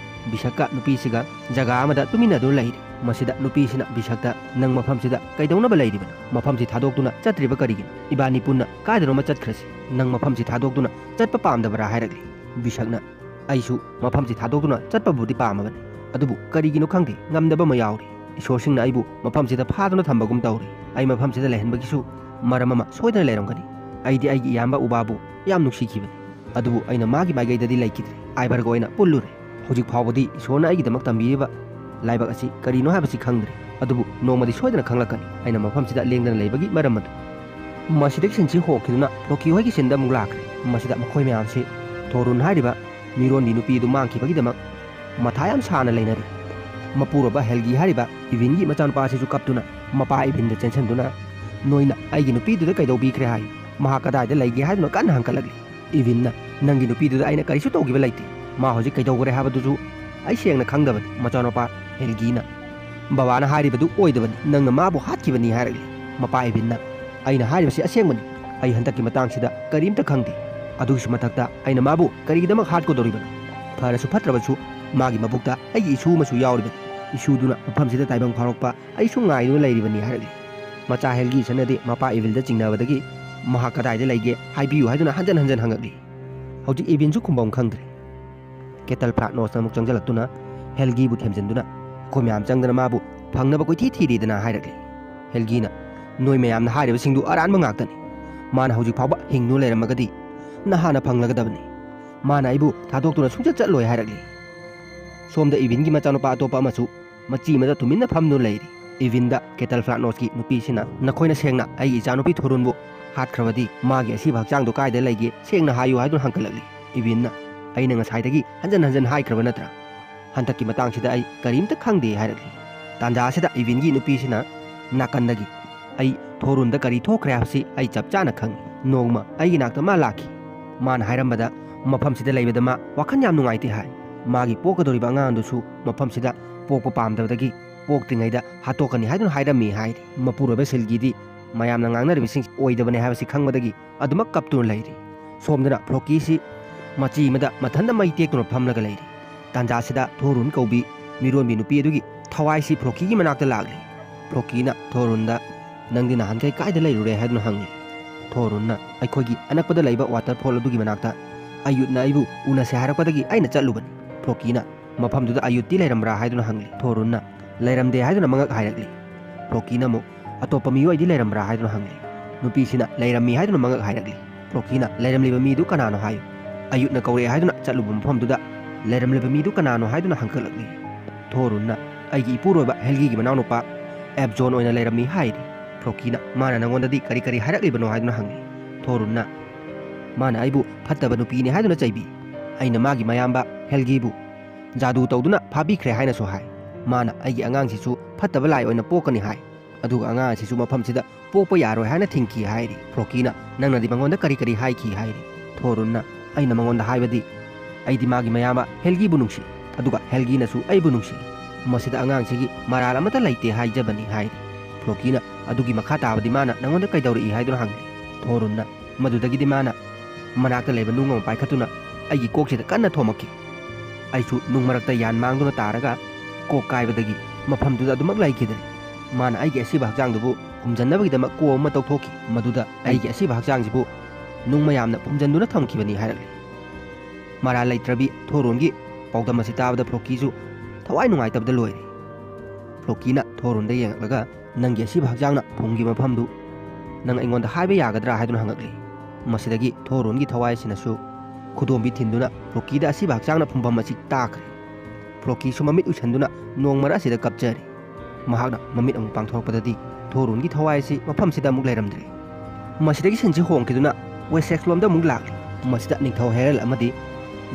ꯕꯤꯁꯛꯀ ꯅꯨꯄꯤꯁꯤꯒ ꯖꯒꯥ ꯑꯃꯗ ꯇꯨꯃꯤꯟꯅꯗꯨꯅ ꯂꯩꯔꯤ꯫ ꯃꯁꯤꯗ ꯅꯨꯄꯤꯁꯤꯅ ꯕꯤꯁꯛꯇ, "ꯅꯪ ꯃꯐꯝꯁꯤꯗ ꯀꯩꯗꯧꯅꯕ ꯂꯩꯔꯤꯕꯅꯣ? ꯃꯐꯝꯁꯤ ꯊꯥꯗꯣꯛꯇꯨꯅ ꯆꯠꯇ꯭ꯔꯤꯕ ꯀꯔꯤꯒꯤꯅꯣ? ꯏꯕꯥꯅꯤ ꯄꯨꯟꯅ ꯀꯥꯏꯗꯅꯣꯃ ꯆꯠꯈ꯭ꯔꯁꯤ꯫ ꯅꯪ ꯃꯐꯝꯁꯤ ꯊꯥꯗꯣꯛꯇꯨꯅ ꯆꯠꯄ ꯄꯥꯝꯗꯕ꯭ꯔꯥ?" ꯍꯥꯏꯔꯛꯂꯤ꯫ ꯕꯤꯁꯛꯅ, "ꯑꯩꯁꯨ ꯃꯐꯝꯁꯤ ꯊꯥꯗꯣꯛꯇꯨꯅ ꯆꯠꯄꯕꯨꯗꯤ ꯄꯥꯝꯃꯕꯅꯤ, ꯑꯗꯨꯕꯨ ꯀꯔꯤꯒꯤꯅꯣ ꯈꯪꯗꯦ, ꯉꯝꯗꯕ ꯑꯃ ꯌꯥꯎꯔꯤ꯫ ꯏꯁꯣꯔꯁꯤꯡꯅ ꯑꯩꯕꯨ ꯃꯐꯝꯁꯤꯗ ꯐꯥꯗꯨꯅ ꯊꯝꯕꯒꯨꯝ ꯇꯧꯔꯤ꯫ ꯑꯩ ꯃꯐꯝꯁꯤꯗ ꯂꯩꯍꯟꯕꯒꯤꯁꯨ ꯃꯔꯝ ꯑꯃ ꯁꯣꯏꯗꯅ ꯂꯩꯔꯝꯒꯅꯤ꯫ ꯑꯩꯗꯤ ꯑꯩꯒꯤ ꯏꯌꯥꯝꯕ ꯎꯕꯥꯕꯨ ꯌꯥꯝ ꯅꯨꯡꯁꯤꯈꯤꯕꯅꯤ, ꯑꯗꯨꯕꯨ ꯑꯩꯅ ꯃꯥꯒꯤ ꯃꯥꯏꯀꯩꯗꯗꯤ ꯂꯩꯈꯤꯗ꯭ꯔꯦ꯫ ꯑꯥꯏꯚꯔꯒ ꯑꯣꯏꯅ ꯄꯨꯜꯂꯨꯔꯦ꯫ ꯍꯧꯖꯤꯛ ꯐꯥꯎꯕꯗꯤ ꯏꯁꯣꯔꯅ ꯑꯩꯒꯤꯗꯃꯛ ꯇꯝꯕꯤꯔꯤꯕ ꯂꯥꯏꯕꯛ ꯑꯁꯤ ꯀꯔꯤꯅꯣ ꯍꯥꯏꯕꯁꯤ ꯈꯪꯗ꯭ꯔꯤ, ꯑꯗꯨꯕꯨ ꯅꯣꯡꯃꯗꯤ ꯁꯣꯏꯗꯅ ꯈꯪꯂꯛꯀꯅꯤ ꯑꯩꯅ ꯃꯐꯝꯁꯤꯗ ꯂꯦꯡꯗꯅ ꯂꯩꯕꯒꯤ ꯃꯔꯝ ꯑꯗꯨ꯫" ꯃꯁꯤꯗꯒꯤ ꯁꯤꯟꯁꯤ ꯍꯣꯡꯈꯤꯗꯨꯅ ꯂꯣꯀꯤ ꯍꯣꯏꯒꯤ ꯁꯤꯟꯗ ꯑꯃꯨꯛ ꯂꯥꯛꯈ꯭ꯔꯦ꯫ ꯃꯁꯤꯗ ꯃꯈꯣꯏ ꯃꯌꯥꯝꯁꯤ ꯊꯣꯔꯨꯟ ꯍꯥꯏꯔꯤꯕ ꯃꯤꯔꯣꯟꯕꯤ ꯅꯨꯄꯤ ꯑꯗꯨ ꯃꯥꯡꯈꯤꯕꯒꯤꯗꯃꯛ ꯃꯊꯥ ꯌꯥꯝ ꯁꯥꯅ ꯂꯩꯅꯔꯤ꯫ ꯃꯄꯨꯔꯣꯏꯕ ꯍꯦꯜꯒꯤ ꯍꯥꯏꯔꯤꯕ ꯏꯚꯤꯟꯒꯤ ꯃꯆꯥꯅꯨꯄꯥ ꯑꯁꯤꯁꯨ ꯀꯞꯇꯨꯅ ꯃꯄꯥ ꯏꯚꯤꯟꯗ ꯆꯦꯟꯁꯤꯟꯗꯨꯅ, "ꯅꯣꯏꯅ ꯑꯩꯒꯤ ꯅꯨꯄꯤꯗꯨꯗ ꯀꯩꯗꯧꯕꯤꯈ꯭ꯔꯦ ꯍꯥꯏ? ꯃꯍꯥꯛ ꯀꯗꯥꯏꯗ ꯂꯩꯒꯦ?" ꯍꯥꯏꯗꯨꯅ ꯀꯟꯅ ꯍꯪꯀꯠꯂꯛꯂꯤ꯫ ꯏꯚꯤꯟꯅ, "ꯅꯪꯒꯤ ꯅꯨꯄꯤꯗꯨꯗ ꯑꯩꯅ ꯀꯔꯤꯁꯨ ꯇꯧꯈꯤꯕ ꯂꯩꯇꯦ꯫ ꯃꯥ ꯍꯧꯖꯤꯛ ꯀꯩꯗꯧꯈ꯭ꯔꯦ ꯍꯥꯏꯕꯗꯨꯁꯨ ꯑꯩ ꯁꯦꯡꯅ ꯈꯪꯗꯕꯅꯤ꯫" ꯃꯆꯥꯅꯨꯄꯥ ꯍꯦꯜꯒꯤꯅ, "ꯕꯕꯥꯅ ꯍꯥꯏꯔꯤꯕꯗꯨ ꯑꯣꯏꯗꯕꯅꯤ, ꯅꯪꯅ ꯃꯥꯕꯨ ꯍꯥꯠꯈꯤꯕꯅꯤ" ꯍꯥꯏꯔꯛꯂꯤ꯫ ꯃꯄꯥ ꯏꯚꯤꯟꯅ, "ꯑꯩꯅ ꯍꯥꯏꯔꯤꯕꯁꯤ ꯑꯁꯦꯡꯕꯅꯤ꯫ ꯑꯩ ꯍꯟꯗꯛꯀꯤ ꯃꯇꯥꯡꯁꯤꯗ ꯀꯔꯤꯝꯇ ꯈꯪꯗꯦ꯫ ꯑꯗꯨꯒꯤꯁꯨ ꯃꯊꯛꯇ ꯑꯩꯅ ꯃꯥꯕꯨ ꯀꯔꯤꯒꯤꯗꯃꯛ ꯍꯥꯠꯀꯗꯧꯔꯤꯕꯅꯣ? ꯐꯔꯁꯨ ꯐꯠꯇ꯭ꯔꯕꯁꯨ ꯃꯥꯒꯤ ꯃꯕꯨꯛꯇ ꯑꯩꯒꯤ ꯏꯁꯨ ꯑꯃꯁꯨ ꯌꯥꯎꯔꯤꯕꯅꯤ꯫ ꯏꯁꯨꯗꯨꯅ ꯃꯐꯝꯁꯤꯗ ꯇꯥꯏꯕꯪ ꯐꯥꯎꯔꯛꯄ ꯑꯩꯁꯨ ꯉꯥꯏꯗꯨꯅ ꯂꯩꯔꯤꯕꯅꯤ" ꯍꯥꯏꯔꯛꯂꯤ꯫ ꯃꯆꯥ ꯍꯦꯜꯒꯤ ꯁꯟꯅꯗꯤ ꯃꯄꯥ ꯏꯚꯤꯜꯗ ꯆꯤꯡꯅꯕꯗꯒꯤ ꯃꯍꯥꯛ ꯀꯗꯥꯏꯗ ꯂꯩꯒꯦ ꯍꯥꯏꯕꯤꯌꯨ ꯍꯥꯏꯗꯨꯅ ꯍꯟꯖꯟ ꯍꯟꯖꯟ ꯍꯪꯉꯛꯂꯤ꯫ ꯍꯧꯖꯤꯛ ꯏꯚꯤꯟꯁꯨ ꯈꯨꯝꯐꯝ ꯈꯪꯗ꯭ꯔꯦ꯫ ꯀꯦꯇꯜ ꯐ꯭ꯂꯥꯠꯅꯣꯁꯅ ꯑꯃꯨꯛ ꯆꯪꯁꯤꯜꯂꯛꯇꯨꯅ ꯍꯦꯜꯒꯤꯕꯨ ꯊꯦꯝꯖꯤꯟꯗꯨꯅ, "ꯑꯩꯈꯣꯏ ꯃꯌꯥꯝ ꯆꯪꯗꯅ ꯃꯥꯕꯨ ꯐꯪꯅꯕ ꯀꯣꯏꯊꯤ ꯊꯤꯔꯤꯗꯅ" ꯍꯥꯏꯔꯛꯂꯤ꯫ ꯍꯦꯜꯒꯤꯅ, "ꯅꯣꯏ ꯃꯌꯥꯝꯅ ꯍꯥꯏꯔꯤꯕꯁꯤꯡꯗꯨ ꯑꯔꯥꯟꯕ ꯉꯥꯛꯇꯅꯤ꯫ ꯃꯥꯅ ꯍꯧꯖꯤꯛ ꯐꯥꯎꯕ ꯍꯤꯡꯗꯨꯅ ꯂꯩꯔꯝꯃꯒꯗꯤ ꯅꯍꯥꯟꯅ ꯐꯪꯂꯒꯗꯕꯅꯤ꯫ ꯃꯥꯅ ꯑꯩꯕꯨ ꯊꯥꯗꯣꯛꯇꯨꯅ ꯁꯨꯡꯆꯠ ꯆꯠꯂꯣꯏ" ꯍꯥꯏꯔꯛꯂꯤ꯫ ꯁꯣꯝꯗ ꯏꯚꯤꯟꯒꯤ ꯃꯆꯥꯅꯨꯄꯥ ꯑꯇꯣꯞꯄ ꯑꯃꯁꯨ ꯃꯆꯤ ꯑꯃꯗ ꯇꯨꯃꯤꯟꯅ ꯐꯝꯗꯨꯅ ꯂꯩꯔꯤ꯫ ꯏꯚꯤꯟꯗ ꯀꯦꯇꯜ ꯐ꯭ꯂꯥꯠꯅꯣꯁꯀꯤ ꯅꯨꯄꯤꯁꯤꯅ, "ꯅꯈꯣꯏꯅ ꯁꯦꯡꯅ ꯑꯩꯒꯤ ꯏꯆꯥꯅꯨꯄꯤ ꯊꯣꯔꯨꯟꯕꯨ ꯍꯥꯠꯈ꯭ꯔꯕꯗꯤ ꯃꯥꯒꯤ ꯑꯁꯤꯕ ꯍꯛꯆꯥꯡꯗꯣ ꯀꯥꯏꯗ ꯂꯩꯒꯦ ꯁꯦꯡꯅ ꯍꯥꯏꯌꯨ" ꯍꯥꯏꯗꯨꯅ ꯍꯪꯒꯠꯂꯛꯂꯤ꯫ ꯏꯚꯤꯟꯅ, ꯑꯩꯅ ꯉꯁꯥꯏꯗꯒꯤ ꯍꯟꯖꯟ ꯍꯟꯖꯟ ꯍꯥꯏꯈ꯭ꯔꯕ ꯅꯠꯇ꯭ꯔꯥ? ꯍꯟꯗꯛꯀꯤ ꯃꯇꯥꯡꯁꯤꯗ ꯑꯩ ꯀꯔꯤꯝꯇ ꯈꯪꯗꯦ" ꯍꯥꯏꯔꯛꯂꯤ꯫ ꯇꯥꯟꯖꯥꯁꯤꯗ ꯏꯕꯤꯟꯒꯤ ꯅꯨꯄꯤꯁꯤꯅ ꯅꯥꯀꯟꯗꯒꯤ "ꯑꯩ ꯊꯣꯔꯨꯟꯗ ꯀꯔꯤ ꯊꯣꯛꯈ꯭ꯔꯦ ꯍꯥꯏꯕꯁꯤ ꯑꯩ ꯆꯞ ꯆꯥꯅ ꯈꯪꯏ꯫ ꯅꯣꯡꯃ ꯑꯩꯒꯤ ꯅꯥꯛꯇ ꯃꯥ ꯂꯥꯛꯈꯤ꯫ ꯃꯥꯅ ꯍꯥꯏꯔꯝꯕꯗ ꯃꯐꯝꯁꯤꯗ ꯂꯩꯕꯗ ꯃꯥ ꯋꯥꯈꯜ ꯌꯥꯝ ꯅꯨꯡꯉꯥꯏꯇꯦ ꯍꯥꯏ꯫ ꯃꯥꯒꯤ ꯄꯣꯛꯀꯗꯧꯔꯤꯕ ꯑꯉꯥꯡꯗꯨꯁꯨ ꯃꯐꯝꯁꯤꯗ ꯄꯣꯛꯄ ꯄꯥꯝꯗꯕꯗꯒꯤ ꯄꯣꯛꯇ꯭ꯔꯤꯉꯩꯗ ꯍꯥꯠꯇꯣꯛꯀꯅꯤ ꯍꯥꯏꯗꯨꯅ ꯍꯥꯏꯔꯝꯃꯤ ꯍꯥꯏꯔꯤ꯫ ꯃꯄꯨꯔꯣꯏꯕ ꯁꯤꯜꯒꯤꯗꯤ ꯃꯌꯥꯝꯅ ꯉꯥꯡꯅꯔꯤꯕꯁꯤꯡ ꯑꯣꯏꯗꯕꯅꯦ ꯍꯥꯏꯕꯁꯤ ꯈꯪꯕꯗꯒꯤ ꯑꯗꯨꯃꯛ ꯀꯞꯇꯨꯅ ꯂꯩꯔꯤ꯫ ꯁꯣꯝꯗꯅ ꯐ꯭ꯂꯣꯀꯤꯁꯤ ꯃꯆꯤ ꯑꯃꯗ ꯃꯊꯟꯇ ꯃꯩ ꯇꯦꯛꯇꯨꯅ ꯐꯝꯂꯒ ꯂꯩꯔꯤ꯫ ꯇꯥꯟꯖꯥꯁꯤꯗ ꯊꯣꯔꯨꯟ ꯀꯧꯕꯤ ꯃꯤꯔꯣꯟꯕꯤ ꯅꯨꯄꯤ ꯑꯗꯨꯒꯤ ꯊꯋꯥꯏꯁꯤ ꯐ꯭ꯂꯣꯀꯤꯒꯤ ꯃꯅꯥꯛꯇ ꯂꯥꯛꯂꯤ꯫ ꯐ꯭ꯂꯣꯀꯤꯅ ꯊꯣꯔꯨꯟꯗ "ꯅꯪꯗꯤ ꯅꯍꯥꯟꯈꯩ ꯀꯥꯏꯗ ꯂꯩꯔꯨꯔꯦ?" ꯍꯥꯏꯗꯨꯅ ꯍꯪꯂꯤ꯫ ꯊꯣꯔꯨꯟꯅ "ꯑꯩꯈꯣꯏꯒꯤ ꯑꯅꯛꯄꯗ ꯂꯩꯕ ꯋꯥꯇꯔꯐꯣꯜ ꯑꯗꯨꯒꯤ ꯃꯅꯥꯛꯇ ꯑꯌꯨꯠꯅ ꯑꯩꯕꯨ ꯎꯅꯁꯦ ꯍꯥꯏꯔꯛꯄꯗꯒꯤ ꯑꯩꯅ ꯆꯠꯂꯨꯕꯅꯤ꯫" ꯐ꯭ꯂꯣꯀꯤꯅ "ꯃꯐꯝꯗꯨꯗ ꯑꯌꯨꯠꯇꯤ ꯂꯩꯔꯝꯕ꯭ꯔꯥ?" ꯍꯥꯏꯗꯨꯅ ꯍꯪꯂꯤ꯫ ꯊꯣꯔꯨꯟꯅ "ꯂꯩꯔꯝꯗꯦ" ꯍꯥꯏꯗꯨꯅ ꯃꯉꯛ ꯍꯥꯏꯔꯛꯂꯤ꯫ ꯐ꯭ꯂꯣꯀꯤꯅ ꯑꯃꯨꯛ "ꯑꯇꯣꯞꯄ ꯃꯤꯑꯣꯏꯗꯤ ꯂꯩꯔꯝꯕ꯭ꯔꯥ?" ꯍꯥꯏꯗꯨꯅ ꯍꯪꯂꯤ꯫ ꯅꯨꯄꯤꯁꯤꯅ "ꯂꯩꯔꯝꯃꯤ" ꯍꯥꯏꯗꯨꯅ ꯃꯉꯛ ꯍꯥꯏꯔꯛꯂꯤ꯫ ꯐ꯭ꯂꯣꯀꯤꯅ "ꯂꯩꯔꯝꯂꯤꯕ ꯃꯤꯗꯨ ꯀꯅꯥꯅꯣ ꯍꯥꯏꯌꯨ꯫ ꯑꯌꯨꯠꯅ ꯀꯧꯔꯛꯑꯦ ꯍꯥꯏꯗꯨꯅ ꯆꯠꯂꯨꯕ ꯃꯐꯝꯗꯨꯗ ꯂꯩꯔꯝꯂꯤꯕ ꯃꯤꯗꯨ ꯀꯅꯥꯅꯣ ꯍꯥꯏꯗꯨꯅ ꯍꯪꯀꯠꯂꯛꯂꯤ꯫ ꯊꯣꯔꯨꯟꯅ "ꯑꯩꯒꯤ ꯏꯄꯨꯔꯣꯏꯕ ꯍꯦꯜꯒꯤꯒꯤ ꯃꯅꯥꯎꯅꯨꯄꯥ ꯑꯦꯞꯖꯣꯟ ꯑꯣꯏꯅ ꯂꯩꯔꯝꯃꯤ" ꯍꯥꯏꯔꯤ꯫ ꯐ꯭ꯂꯣꯀꯤꯅ "ꯃꯥꯅ ꯅꯉꯣꯟꯗꯗꯤ ꯀꯔꯤ ꯀꯔꯤ ꯍꯥꯏꯔꯛꯂꯤꯕꯅꯣ?" ꯍꯥꯏꯗꯨꯅ ꯍꯪꯂꯤ꯫ ꯊꯣꯔꯨꯟꯅ "ꯃꯥꯅ ꯑꯩꯕꯨ ꯐꯠꯇꯕ ꯅꯨꯄꯤꯅꯤ ꯍꯥꯏꯗꯨꯅ ꯆꯩꯕꯤ꯫ ꯑꯩꯅ ꯃꯥꯒꯤ ꯃꯌꯥꯝꯕ ꯍꯦꯜꯒꯤꯕꯨ ꯖꯥꯗꯨ ꯇꯧꯗꯨꯅ ꯐꯥꯕꯤꯈ꯭ꯔꯦ ꯍꯥꯏꯅꯁꯨ ꯍꯥꯏ꯫ ꯃꯥꯅ ꯑꯩꯒꯤ ꯑꯉꯥꯡꯁꯤꯁꯨ ꯐꯠꯇꯕ ꯂꯥꯏ ꯑꯣꯏꯅ ꯄꯣꯛꯀꯅꯤ ꯍꯥꯏ꯫ ꯑꯗꯨꯒ ꯑꯉꯥꯡ ꯑꯁꯤꯁꯨ ꯃꯐꯝꯁꯤꯗ ꯄꯣꯛꯄ ꯌꯥꯔꯣꯏ ꯍꯥꯏꯅ ꯊꯤꯡꯈꯤ" ꯍꯥꯏꯔꯤ꯫ ꯐ꯭ꯂꯣꯀꯤꯅ "ꯅꯪꯅꯗꯤ ꯃꯉꯣꯟꯗ ꯀꯔꯤ ꯀꯔꯤ ꯍꯥꯏꯈꯤ?" ꯍꯥꯏꯔꯤ꯫ ꯊꯣꯔꯨꯟꯅ "ꯑꯩꯅ ꯃꯉꯣꯟꯗ ꯍꯥꯏꯕꯗꯤ ꯑꯩꯗꯤ ꯃꯥꯒꯤ ꯃꯌꯥꯝꯕ ꯍꯦꯜꯒꯤꯕꯨ ꯅꯨꯡꯁꯤ, ꯑꯗꯨꯒ ꯍꯦꯜꯒꯤꯅꯁꯨ ꯑꯩꯕꯨ ꯅꯨꯡꯁꯤ꯫ ꯃꯁꯤꯗ ꯑꯉꯥꯡꯁꯤꯒꯤ ꯃꯔꯥꯜ ꯑꯃꯠꯇ ꯂꯩꯇꯦ ꯍꯥꯏꯖꯕꯅꯤ" ꯍꯥꯏꯔꯤ꯫ ꯐ꯭ꯂꯣꯀꯤꯅ "ꯑꯗꯨꯒꯤ ꯃꯈꯥ ꯇꯥꯕꯗꯤ ꯃꯥꯅ ꯅꯉꯣꯟꯗ ꯀꯩꯗꯧꯔꯛꯏ?" ꯍꯥꯏꯗꯨꯅ ꯍꯪꯂꯤ꯫ ꯊꯣꯔꯨꯟꯅ "ꯃꯗꯨꯗꯒꯤꯗꯤ ꯃꯥꯅ ꯃꯅꯥꯛꯇ ꯂꯩꯕ ꯅꯨꯡ ꯑꯃ ꯄꯥꯏꯈꯠꯇꯨꯅ ꯑꯩꯒꯤ ꯀꯣꯛꯁꯤꯗ ꯀꯟꯅ ꯊꯣꯝꯃꯛꯈꯤ꯫ ꯑꯩꯁꯨ ꯅꯨꯡ ꯃꯔꯛꯇ ꯌꯥꯟ ꯃꯥꯡꯗꯨꯅ ꯇꯥꯔꯒ ꯀꯣꯛ ꯀꯥꯏꯕꯗꯒꯤ ꯃꯐꯝꯗꯨꯗ ꯑꯗꯨꯃꯛ ꯂꯩꯈꯤꯗ꯭ꯔꯦ꯫ ꯃꯥꯅ ꯑꯩꯒꯤ ꯑꯁꯤꯕ ꯍꯛꯆꯥꯡꯗꯨꯕꯨ ꯐꯨꯝꯖꯟꯅꯕꯒꯤꯗꯃꯛ ꯀꯣꯝ ꯑꯃ ꯇꯧꯊꯣꯛꯈꯤ꯫ ꯃꯗꯨꯗ ꯑꯩꯒꯤ ꯑꯁꯤꯕ ꯍꯛꯆꯥꯡꯁꯤꯕꯨ ꯅꯨꯡ ꯃꯌꯥꯝꯅ ꯐꯨꯝꯖꯟꯗꯨꯅ ꯊꯝꯈꯤꯕꯅꯤ" ꯍꯥꯏꯔꯛꯂꯤ꯫ ꯃꯔꯥꯜ ꯂꯩꯇ꯭ꯔꯕꯤ ꯊꯣꯔꯣꯟꯒꯤ ꯄꯥꯎꯗꯝ ꯑꯁꯤ ꯇꯥꯕꯗ ꯐ꯭ꯂꯣꯀꯤꯁꯨ ꯊꯋꯥꯏ ꯅꯨꯡꯉꯥꯏꯇꯕꯗ ꯂꯣꯏꯔꯦ꯫ ꯐ꯭ꯂꯣꯀꯤꯅ ꯊꯣꯔꯣꯟꯗ ꯌꯦꯡꯂꯛꯂꯒ "ꯅꯪꯒꯤ ꯑꯁꯤꯕ ꯍꯛꯆꯥꯡꯅ ꯐꯨꯝꯈꯤꯕ ꯃꯐꯝꯗꯨ ꯅꯪ ꯑꯩꯉꯣꯟꯗ ꯍꯥꯏꯕ ꯌꯥꯒꯗ꯭ꯔꯥ?" ꯍꯥꯏꯗꯨꯅ ꯍꯪꯂꯛꯂꯤ꯫ ꯃꯁꯤꯗꯒꯤ ꯊꯣꯔꯣꯟꯒꯤ ꯊꯋꯥꯏꯁꯤꯅꯁꯨ ꯈꯨꯗꯣꯝꯕꯤ ꯊꯤꯟꯗꯨꯅ ꯐ꯭ꯂꯣꯀꯤꯗ ꯑꯁꯤꯕ ꯍꯛꯆꯥꯡꯅ ꯐꯨꯝꯐꯝ ꯑꯁꯤ ꯇꯥꯈ꯭ꯔꯦ꯫ ꯐ꯭ꯂꯣꯀꯤꯁꯨ ꯃꯃꯤꯠ ꯎꯏꯁꯟꯗꯨꯅ ꯅꯣꯡ ꯃꯔꯛ ꯑꯁꯤꯗ ꯀꯞꯆꯔꯤ꯫ ꯃꯍꯥꯛꯅ ꯃꯃꯤꯠ ꯑꯃꯨꯛ ꯄꯥꯡꯊꯣꯔꯛꯄꯗꯗꯤ ꯊꯣꯔꯣꯟꯒꯤ ꯊꯋꯥꯏ ꯑꯁꯤ ꯃꯐꯝꯁꯤꯗ ꯑꯃꯨꯛ ꯂꯩꯔꯝꯗ꯭ꯔꯦ꯫ ꯃꯁꯤꯗꯒꯤ ꯁꯤꯟꯁꯤ ꯍꯣꯡꯈꯤꯗꯨꯅ ꯋꯦꯁꯦꯛꯁꯂꯣꯝꯗ ꯑꯃꯨꯛ ꯂꯥꯛꯂꯤ꯫ ꯃꯁꯤꯗ ꯅꯤꯡꯊꯧ ꯍꯦꯔꯜ ꯑꯃꯗꯤ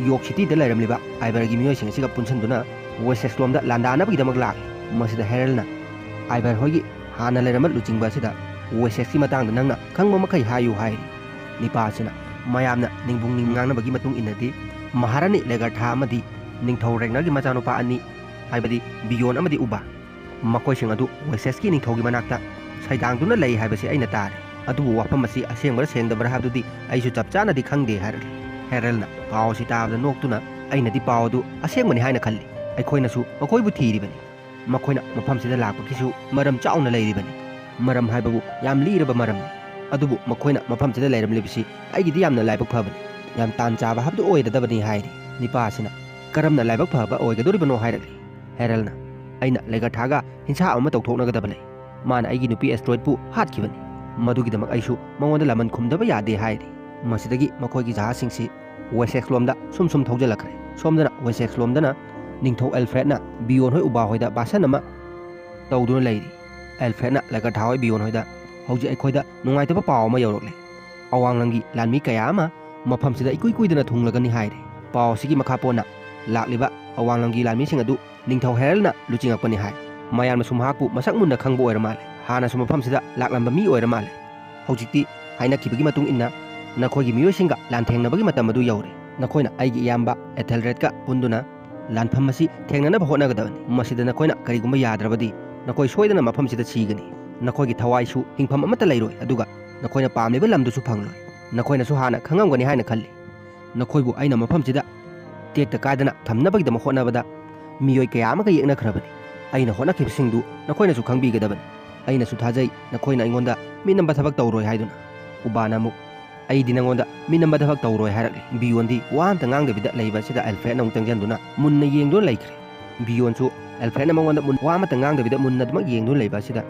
ꯌꯣꯛ ꯁꯤꯇꯤꯗ ꯂꯩꯔꯝꯂꯤꯕ ꯑꯥꯏꯕꯔꯒꯤ ꯃꯤꯑꯣꯏꯁꯤꯡ ꯑꯁꯤꯒ ꯄꯨꯟꯁꯤꯟꯗꯨꯅ ꯋꯦꯁꯦꯛꯁꯂꯣꯝꯗ ꯂꯥꯟꯗꯥꯅꯕꯒꯤꯗꯃꯛ ꯂꯥꯛꯂꯤ꯫ ꯃꯁꯤꯗ ꯍꯦꯔꯜꯅ ꯑꯥꯏꯕꯔ ꯍꯣꯏꯒꯤ ꯍꯥꯟꯅ ꯂꯩꯔꯝꯕ ꯂꯨꯆꯤꯡꯕ ꯑꯁꯤꯗ ꯋꯦꯁꯦꯛꯁꯀꯤ ꯃꯇꯥꯡꯗ ꯅꯪꯅ ꯈꯪꯕ ꯃꯈꯩ ꯍꯥꯏꯌꯨ ꯍꯥꯏꯔꯤ꯫ ꯅꯤꯄꯥ ꯑꯁꯤꯅ ꯃꯌꯥꯝꯅ ꯅꯤꯡꯕꯨꯡ ꯅꯤꯡ ꯉꯥꯡꯅꯕꯒꯤ ꯃꯇꯨꯡ ꯏꯟꯅꯗꯤ ꯃꯍꯥꯔꯥꯅꯤ ꯂꯦꯒꯔꯊꯥ ꯑꯃꯗꯤ ꯅꯤꯡꯊꯧ ꯔꯦꯒꯅꯔꯒꯤ ꯃꯆꯥꯅꯨꯄꯥ ꯑꯅꯤ, ꯍꯥꯏꯕꯗꯤ ꯕꯤꯌꯣꯟ ꯑꯃꯗꯤ ꯎꯕꯥ, ꯃꯈꯣꯏꯁꯤꯡ ꯑꯗꯨ ꯋꯦꯁꯦꯁꯀꯤ ꯅꯤꯡꯊꯧꯒꯤ ꯃꯅꯥꯛꯇ ꯁꯩꯗꯥꯡꯗꯨꯅ ꯂꯩ ꯍꯥꯏꯕꯁꯤ ꯑꯩꯅ ꯇꯥꯔꯦ꯫ ꯑꯗꯨꯕꯨ ꯋꯥꯐꯝ ꯑꯁꯤ ꯑꯁꯦꯡꯕꯔꯥ ꯁꯦꯡꯗꯕ꯭ꯔꯥ ꯍꯥꯏꯕꯗꯨꯗꯤ ꯑꯩꯁꯨ ꯆꯞ ꯆꯥꯅꯗꯤ ꯈꯪꯗꯦ ꯍꯥꯏꯔꯛꯂꯤ꯫ ꯍꯦꯔꯜꯅ ꯄꯥꯎ ꯑꯁꯤ ꯇꯥꯕꯗ ꯅꯣꯛꯇꯨꯅ, "ꯑꯩꯅꯗꯤ ꯄꯥꯎ ꯑꯗꯨ ꯑꯁꯦꯡꯕꯅꯤ ꯍꯥꯏꯅ ꯈꯜꯂꯤ꯫ ꯑꯩꯈꯣꯏꯅꯁꯨ ꯃꯈꯣꯏꯕꯨ ꯊꯤꯔꯤꯕꯅꯤ꯫ ꯃꯈꯣꯏꯅ ꯃꯐꯝꯁꯤꯗ ꯂꯥꯛꯄꯒꯤꯁꯨ ꯃꯔꯝ ꯆꯥꯎꯅ ꯂꯩꯔꯤꯕꯅꯤ꯫ ꯃꯔꯝ ꯍꯥꯏꯕꯕꯨ ꯌꯥꯝ ꯂꯤꯔꯕ ꯃꯔꯝꯅꯤ꯫ ꯑꯗꯨꯕꯨ ꯃꯈꯣꯏꯅ ꯃꯐꯝꯁꯤꯗ ꯂꯩꯔꯝꯂꯤꯕꯁꯤ ꯑꯩꯒꯤꯗꯤ ꯌꯥꯝꯅ ꯂꯥꯏꯕꯛ ꯐꯕꯅꯤ꯫ ꯌꯥꯝ ꯇꯥꯟ ꯆꯥꯕ ꯍꯥꯏꯕꯗꯨ ꯑꯣꯏꯔꯗꯕꯅꯤ" ꯍꯥꯏꯔꯤ꯫ ꯅꯤꯄꯥ ꯑꯁꯤꯅ, "ꯀꯔꯝꯅ ꯂꯥꯏꯕꯛ ꯐꯕ ꯑꯣꯏꯒꯗꯧꯔꯤꯕꯅꯣ?" ꯍꯥꯏꯔꯛꯂꯤ꯫ ꯍꯦꯔꯜꯅ, "ꯑꯩꯅ ꯂꯦꯒꯔꯊꯥꯒ ꯍꯤꯡꯁꯥ ꯑꯃ ꯇꯧꯊꯣꯛꯅꯒꯗꯕ ꯂꯩ꯫ ꯃꯥꯅ ꯑꯩꯒꯤ ꯅꯨꯄꯤ ꯑꯦꯁꯇ꯭ꯔꯣꯏꯗꯄꯨ ꯍꯥꯠꯈꯤꯕꯅꯤ꯫ ꯃꯗꯨꯒꯤꯗꯃꯛ ꯑꯩꯁꯨ ꯃꯉꯣꯟꯗ ꯂꯃꯟ ꯈꯨꯝꯗꯕ ꯌꯥꯗꯦ" ꯍꯥꯏꯔꯤ꯫ ꯃꯁꯤꯗꯒꯤ ꯃꯈꯣꯏꯒꯤ ꯖꯍꯥꯖꯁꯤꯡꯁꯤ ꯋꯦꯁꯦꯛꯁꯂꯣꯝꯗ ꯁꯨꯝ ꯁꯨꯝ ꯊꯧꯖꯤꯜꯂꯛꯈ꯭ꯔꯦ꯫ ꯁꯣꯝꯗꯅ ꯋꯦꯁꯦꯛꯁꯂꯣꯝꯗꯅ ꯅꯤꯡꯊꯧ ꯑꯦꯜꯐ꯭ꯔꯦꯗꯅ ꯕꯤꯌꯣꯟ ꯍꯣꯏ ꯎꯕꯥ ꯍꯣꯏꯗ ꯚꯥꯁꯟ ꯑꯃ ꯇꯧꯗꯨꯅ ꯂꯩꯔꯤ꯫ ꯑꯦꯜꯐ꯭ꯔꯦꯗꯅ ꯂꯦꯒꯔꯊꯥ ꯍꯣꯏ ꯕꯤꯌꯣꯟ ꯍꯣꯏꯗ, "ꯍꯧꯖꯤꯛ ꯑꯩꯈꯣꯏꯗ ꯅꯨꯡꯉꯥꯏꯇꯕ ꯄꯥꯎ ꯑꯃ ꯌꯧꯔꯛꯂꯦ꯫ ꯑꯋꯥꯡꯂꯝꯒꯤ ꯂꯥꯟꯃꯤ ꯀꯌꯥ ꯑꯃ ꯃꯐꯝꯁꯤꯗ ꯏꯀꯨꯏ ꯀꯨꯏꯗꯅ ꯊꯨꯡꯂꯒꯅꯤ" ꯍꯥꯏꯔꯦ꯫ ꯄꯥꯎ ꯑꯁꯤꯒꯤ ꯃꯈꯥ ꯄꯣꯟꯅ ꯂꯥꯛꯂꯤꯕ ꯑꯋꯥꯡꯂꯝꯒꯤ ꯂꯥꯟꯃꯤꯁꯤꯡ ꯑꯗꯨ ꯅꯤꯡꯊꯧ ꯍꯦꯔꯜꯅ ꯂꯨꯆꯤꯡꯉꯛꯄꯅꯤ ꯍꯥꯏ꯫ ꯃꯌꯥꯝꯅꯁꯨ ꯃꯍꯥꯛꯄꯨ ꯃꯁꯛ ꯃꯨꯟꯅ ꯈꯪꯕ ꯑꯣꯏꯔ ꯃꯥꯜꯂꯦ꯫ ꯍꯥꯟꯅꯁꯨ ꯃꯐꯝꯁꯤꯗ ꯂꯥꯛꯂꯝꯕ ꯃꯤ ꯑꯣꯏꯔ ꯃꯥꯜꯂꯦ꯫ "ꯍꯧꯖꯤꯛꯇꯤ ꯍꯥꯏꯅꯈꯤꯕꯒꯤ ꯃꯇꯨꯡ ꯏꯟꯅ ꯅꯈꯣꯏꯒꯤ ꯃꯤꯑꯣꯏꯁꯤꯡꯒ ꯂꯥꯟꯊꯦꯡꯅꯕꯒꯤ ꯃꯇꯝ ꯑꯗꯨ ꯌꯧꯔꯦ꯫ ꯅꯈꯣꯏꯅ ꯑꯩꯒꯤ ꯏꯌꯥꯝꯕ ꯑꯦꯊꯦꯜꯔꯦꯗꯀ ꯄꯨꯟꯗꯨꯅ ꯂꯥꯟꯐꯝ ꯑꯁꯤ ꯊꯦꯡꯅꯅꯕ ꯍꯣꯠꯅꯒꯗꯕꯅꯤ꯫ ꯃꯁꯤꯗ ꯅꯈꯣꯏꯅ ꯀꯔꯤꯒꯨꯝꯕ ꯌꯥꯗ꯭ꯔꯕꯗꯤ ꯅꯈꯣꯏ ꯁꯣꯏꯗꯅ ꯃꯐꯝꯁꯤꯗ ꯁꯤꯒꯅꯤ꯫ ꯅꯈꯣꯏꯒꯤ ꯊꯋꯥꯏꯁꯨ ꯍꯤꯡꯐꯝ ꯑꯃꯠꯇ ꯂꯩꯔꯣꯏ, ꯑꯗꯨꯒ ꯅꯈꯣꯏꯅ ꯄꯥꯝꯂꯤꯕ ꯂꯝꯗꯨꯁꯨ ꯐꯪꯂꯣꯏ꯫ ꯅꯈꯣꯏꯅꯁꯨ ꯍꯥꯟꯅ ꯈꯪꯉꯝꯒꯅꯤ ꯍꯥꯏꯅ ꯈꯜꯂꯤ꯫ ꯅꯈꯣꯏꯕꯨ ꯑꯩꯅ ꯃꯐꯝꯁꯤꯗ ꯇꯦꯛꯇ ꯀꯥꯏꯗꯅ ꯊꯝꯅꯕꯒꯤꯗꯃꯛ ꯍꯣꯠꯅꯕꯗ ꯃꯤꯑꯣꯏ ꯀꯌꯥ ꯑꯃꯒ ꯌꯦꯛꯅꯈ꯭ꯔꯕꯅꯤ꯫ ꯑꯩꯅ ꯍꯣꯠꯅꯈꯤꯕꯁꯤꯡꯗꯨ ꯅꯈꯣꯏꯅꯁꯨ ꯈꯪꯕꯤꯒꯗꯕꯅꯤ꯫ ꯑꯩꯅꯁꯨ ꯊꯥꯖꯩ ꯅꯈꯣꯏꯅ ꯑꯩꯉꯣꯟꯗ ꯃꯤꯅꯝꯕ ꯊꯕꯛ ꯇꯧꯔꯣꯏ" ꯍꯥꯏꯗꯨꯅ꯫ ꯎꯕꯥꯅ ꯑꯃꯨꯛ, "ꯑꯩꯗꯤ ꯅꯉꯣꯟꯗ ꯃꯤꯅꯝꯕ ꯊꯕꯛ ꯇꯧꯔꯣꯏ" ꯍꯥꯏꯔꯛꯂꯤ꯫ ꯕꯤꯌꯣꯟꯗꯤ ꯋꯥ ꯑꯝꯇ ꯉꯥꯡꯗꯕꯤꯗ ꯂꯩꯕ ꯑꯁꯤꯗ ꯑꯦꯜꯐ꯭ꯔꯦꯗꯅ ꯑꯃꯨꯛ ꯆꯪꯁꯤꯟꯗꯨꯅ ꯃꯨꯟꯅ ꯌꯦꯡꯗꯨꯅ ꯂꯩꯈ꯭ꯔꯦ꯫ ꯕꯤꯌꯣꯟꯁꯨ ꯑꯦꯜꯐ꯭ꯔꯦꯗꯅ ꯃꯉꯣꯟꯗ ꯃꯨꯟ-, ꯋꯥ ꯑꯃꯠꯇ ꯉꯥꯡꯗꯕꯤꯗ ꯃꯨꯟꯅ ꯑꯗꯨꯃꯛ ꯌꯦꯡꯗꯨꯅ ꯂꯩꯕ ꯑꯁꯤꯗ,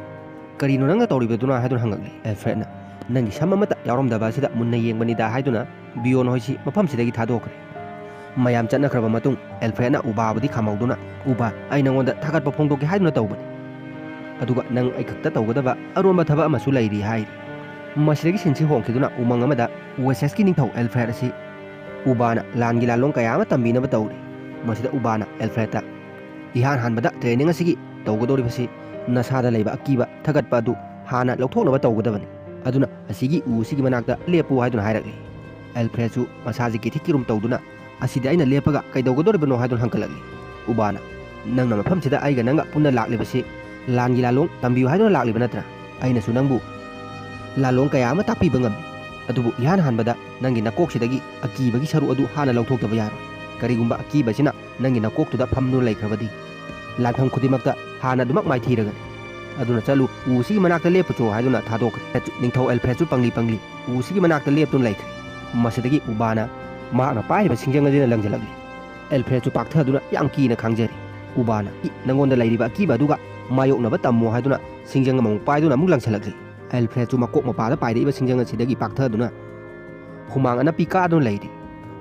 "ꯀꯔꯤꯅꯣ ꯅꯪꯅ ꯇꯧꯔꯤꯕꯗꯨꯅ?" ꯍꯥꯏꯗꯨꯅ ꯍꯪꯉꯛꯂꯤ꯫ ꯑꯦꯜꯐ꯭ꯔꯦꯗꯅ, "ꯅꯪꯒꯤ ꯁꯝ ꯑꯃꯠꯇ ꯌꯥꯎꯔꯝꯗꯕ ꯑꯁꯤꯗ ꯃꯨꯟꯅ ꯌꯦꯡꯕꯅꯤꯗ" ꯍꯥꯏꯗꯨꯅ ꯕꯤꯌꯣꯟ ꯍꯣꯏꯁꯤ ꯃꯐꯝꯁꯤꯗꯒꯤ ꯊꯥꯗꯣꯛꯈ꯭ꯔꯦ꯫ ꯃꯌꯥꯝ ꯆꯠꯅꯈ꯭ꯔꯕ ꯃꯇꯨꯡ ꯑꯦꯜꯐ꯭ꯔꯦꯗꯅ ꯎꯕꯥꯕꯨꯗꯤ ꯈꯥꯝꯍꯧꯗꯨꯅ, "ꯎꯕꯥ, ꯑꯩ ꯅꯉꯣꯟꯗ ꯊꯥꯒꯠꯄ ꯐꯣꯡꯗꯣꯛꯀꯦ ꯍꯥꯏꯗꯨꯅ ꯇꯧꯕꯅꯤ꯫ ꯑꯗꯨꯒ ꯅꯪ ꯑꯩ ꯈꯛꯇ ꯇꯧꯒꯗꯕ ꯑꯔꯣꯟꯕ ꯊꯕꯛ ꯑꯃꯁꯨ ꯂꯩꯔꯤ" ꯍꯥꯏꯔꯤ꯫ ꯃꯁꯤꯗꯒꯤ ꯁꯤꯟꯁꯤ ꯍꯣꯡꯈꯤꯗꯨꯅ ꯎꯃꯪ ꯑꯃꯗ ꯋꯦꯁꯦꯁꯀꯤ ꯅꯤꯡꯊꯧ ꯑꯦꯜꯐ꯭ꯔꯦꯗ ꯑꯁꯤ ꯎꯕꯥꯅ ꯂꯥꯟꯒꯤ ꯂꯥꯂꯣꯡ ꯀꯌꯥ ꯑꯃ ꯇꯝꯕꯤꯅꯕ ꯇꯧꯔꯤ꯫ ꯃꯁꯤꯗ ꯎꯕꯥꯅ ꯑꯦꯜꯐ꯭ꯔꯦꯗꯇ, "ꯏꯍꯥꯟ ꯍꯥꯟꯕꯗ ꯇ꯭ꯔꯦꯅꯤꯡ ꯑꯁꯤꯒꯤ ꯇꯧꯒꯗꯧꯔꯤꯕꯁꯤ ꯅꯁꯥꯗ ꯂꯩꯕ ꯑꯀꯤꯕ ꯊꯥꯒꯠꯄ ꯑꯗꯨ ꯍꯥꯟꯅ ꯂꯧꯊꯣꯛꯅꯕ ꯇꯧꯒꯗꯕꯅꯤ꯫ ꯑꯗꯨꯅ ꯑꯁꯤꯒꯤ ꯎ ꯑꯁꯤꯒꯤ ꯃꯅꯥꯛꯇ ꯂꯦꯞꯄꯨ" ꯍꯥꯏꯗꯨꯅ ꯍꯥꯏꯔꯛꯂꯤ꯫ ꯑꯦꯜꯐ꯭ꯔꯦꯗꯁꯨ ꯃꯁꯥꯁꯤ ꯀꯤꯊꯤ ꯀꯤꯔꯨꯝ ꯇꯧꯗꯨꯅ, "ꯑꯁꯤꯗ ꯑꯩꯅ ꯂꯦꯞꯄꯒ ꯀꯩꯗꯧꯒꯗꯧꯔꯤꯕꯅꯣ?" ꯍꯥꯏꯗꯨꯅ ꯍꯪꯒꯠꯂꯛꯂꯤ꯫ ꯎꯕꯥꯅ, "ꯅꯪꯅ ꯃꯐꯝꯁꯤꯗ ꯑꯩꯒ ꯅꯪꯒ ꯄꯨꯟꯅ ꯂꯥꯛꯂꯤꯕꯁꯤ ꯂꯥꯟꯒꯤ ꯂꯥꯂꯣꯡ ꯇꯝꯕꯤꯌꯨ ꯍꯥꯏꯗꯨꯅ ꯂꯥꯛꯂꯤꯕ ꯅꯠꯇ꯭ꯔꯥ? ꯑꯩꯅꯁꯨ ꯅꯪꯕꯨ ꯂꯥꯂꯣꯡ ꯀꯌꯥ ꯑꯃ ꯇꯥꯛꯄꯤꯕ ꯉꯝꯃꯤ, ꯑꯗꯨꯕꯨ ꯏꯍꯥꯟ ꯍꯥꯟꯕꯗ ꯅꯪꯒꯤ ꯅꯀꯣꯛꯁꯤꯗꯒꯤ ꯑꯀꯤꯕꯒꯤ ꯁꯔꯨꯛ ꯑꯗꯨ ꯍꯥꯟꯅ ꯂꯧꯊꯣꯛꯇꯕ ꯌꯥꯔꯣꯏ꯫ ꯀꯔꯤꯒꯨꯝꯕ ꯑꯀꯤꯕꯁꯤꯅ ꯅꯪꯒꯤ ꯅꯀꯣꯛꯇꯨꯗ ꯐꯝꯗꯨꯅ ꯂꯩꯈ꯭ꯔꯕꯗꯤ, ꯂꯥꯟꯐꯝ ꯈꯨꯗꯤꯡꯃꯛꯇ ꯍꯥꯟꯅ ꯑꯗꯨꯃꯛ ꯃꯥꯏꯊꯤꯔꯒꯅꯤ꯫ ꯑꯗꯨꯅ ꯆꯠꯂꯨ, ꯎ ꯑꯁꯤꯒꯤ ꯃꯅꯥꯛꯇ ꯂꯦꯞꯄꯨꯆꯣ" ꯍꯥꯏꯗꯨꯅ ꯊꯥꯗꯣꯛꯈ꯭ꯔꯦ꯫ ꯅꯤꯡꯊꯧ ꯑꯦꯜꯐ꯭ꯔꯦꯗꯁꯨ ꯄꯪꯂꯤ ꯄꯪꯂꯤ ꯎ ꯑꯁꯤꯒꯤ ꯃꯅꯥꯛꯇ ꯂꯦꯞꯇꯨꯅ ꯂꯩꯈ꯭ꯔꯦ꯫ ꯃꯁꯤꯗꯒꯤ ꯎꯕꯥꯅ ꯃꯍꯥꯛꯅ ꯄꯥꯏꯔꯤꯕ ꯁꯤꯡꯖꯪ ꯑꯁꯤꯅ ꯂꯪꯁꯤꯜꯂꯛꯂꯤ꯫ ꯑꯦꯜꯐ꯭ꯔꯦꯗꯁꯨ ꯄꯥꯛꯊꯗꯨꯅ ꯌꯥꯝ ꯀꯤꯅ ꯈꯥꯡꯖꯔꯤ꯫ ꯎꯕꯥꯅ, "ꯏ, ꯅꯪꯉꯣꯟꯗ ꯂꯩꯔꯤꯕ ꯑꯀꯤꯕ ꯑꯗꯨꯒ ꯃꯥꯌꯣꯛꯅꯕ ꯇꯝꯃꯣ" ꯍꯥꯏꯗꯨꯅ ꯁꯤꯡꯖꯪ ꯑꯃꯃꯨꯛ ꯄꯥꯏꯗꯨꯅ ꯑꯃꯨꯛ ꯂꯪꯁꯤꯜꯂꯛꯂꯤ꯫ ꯑꯦꯜꯐ꯭ꯔꯦꯗꯁꯨ ꯃꯀꯣꯛ ꯃꯄꯥꯗ ꯄꯥꯏꯔꯛꯏꯕ ꯁꯤꯡꯖꯪ ꯑꯁꯤꯗꯒꯤ ꯄꯥꯛꯊꯗꯨꯅ ꯍꯨꯃꯥꯡ ꯑꯅꯞꯄꯤ ꯀꯥꯗꯨꯅ ꯂꯩꯔꯤ꯫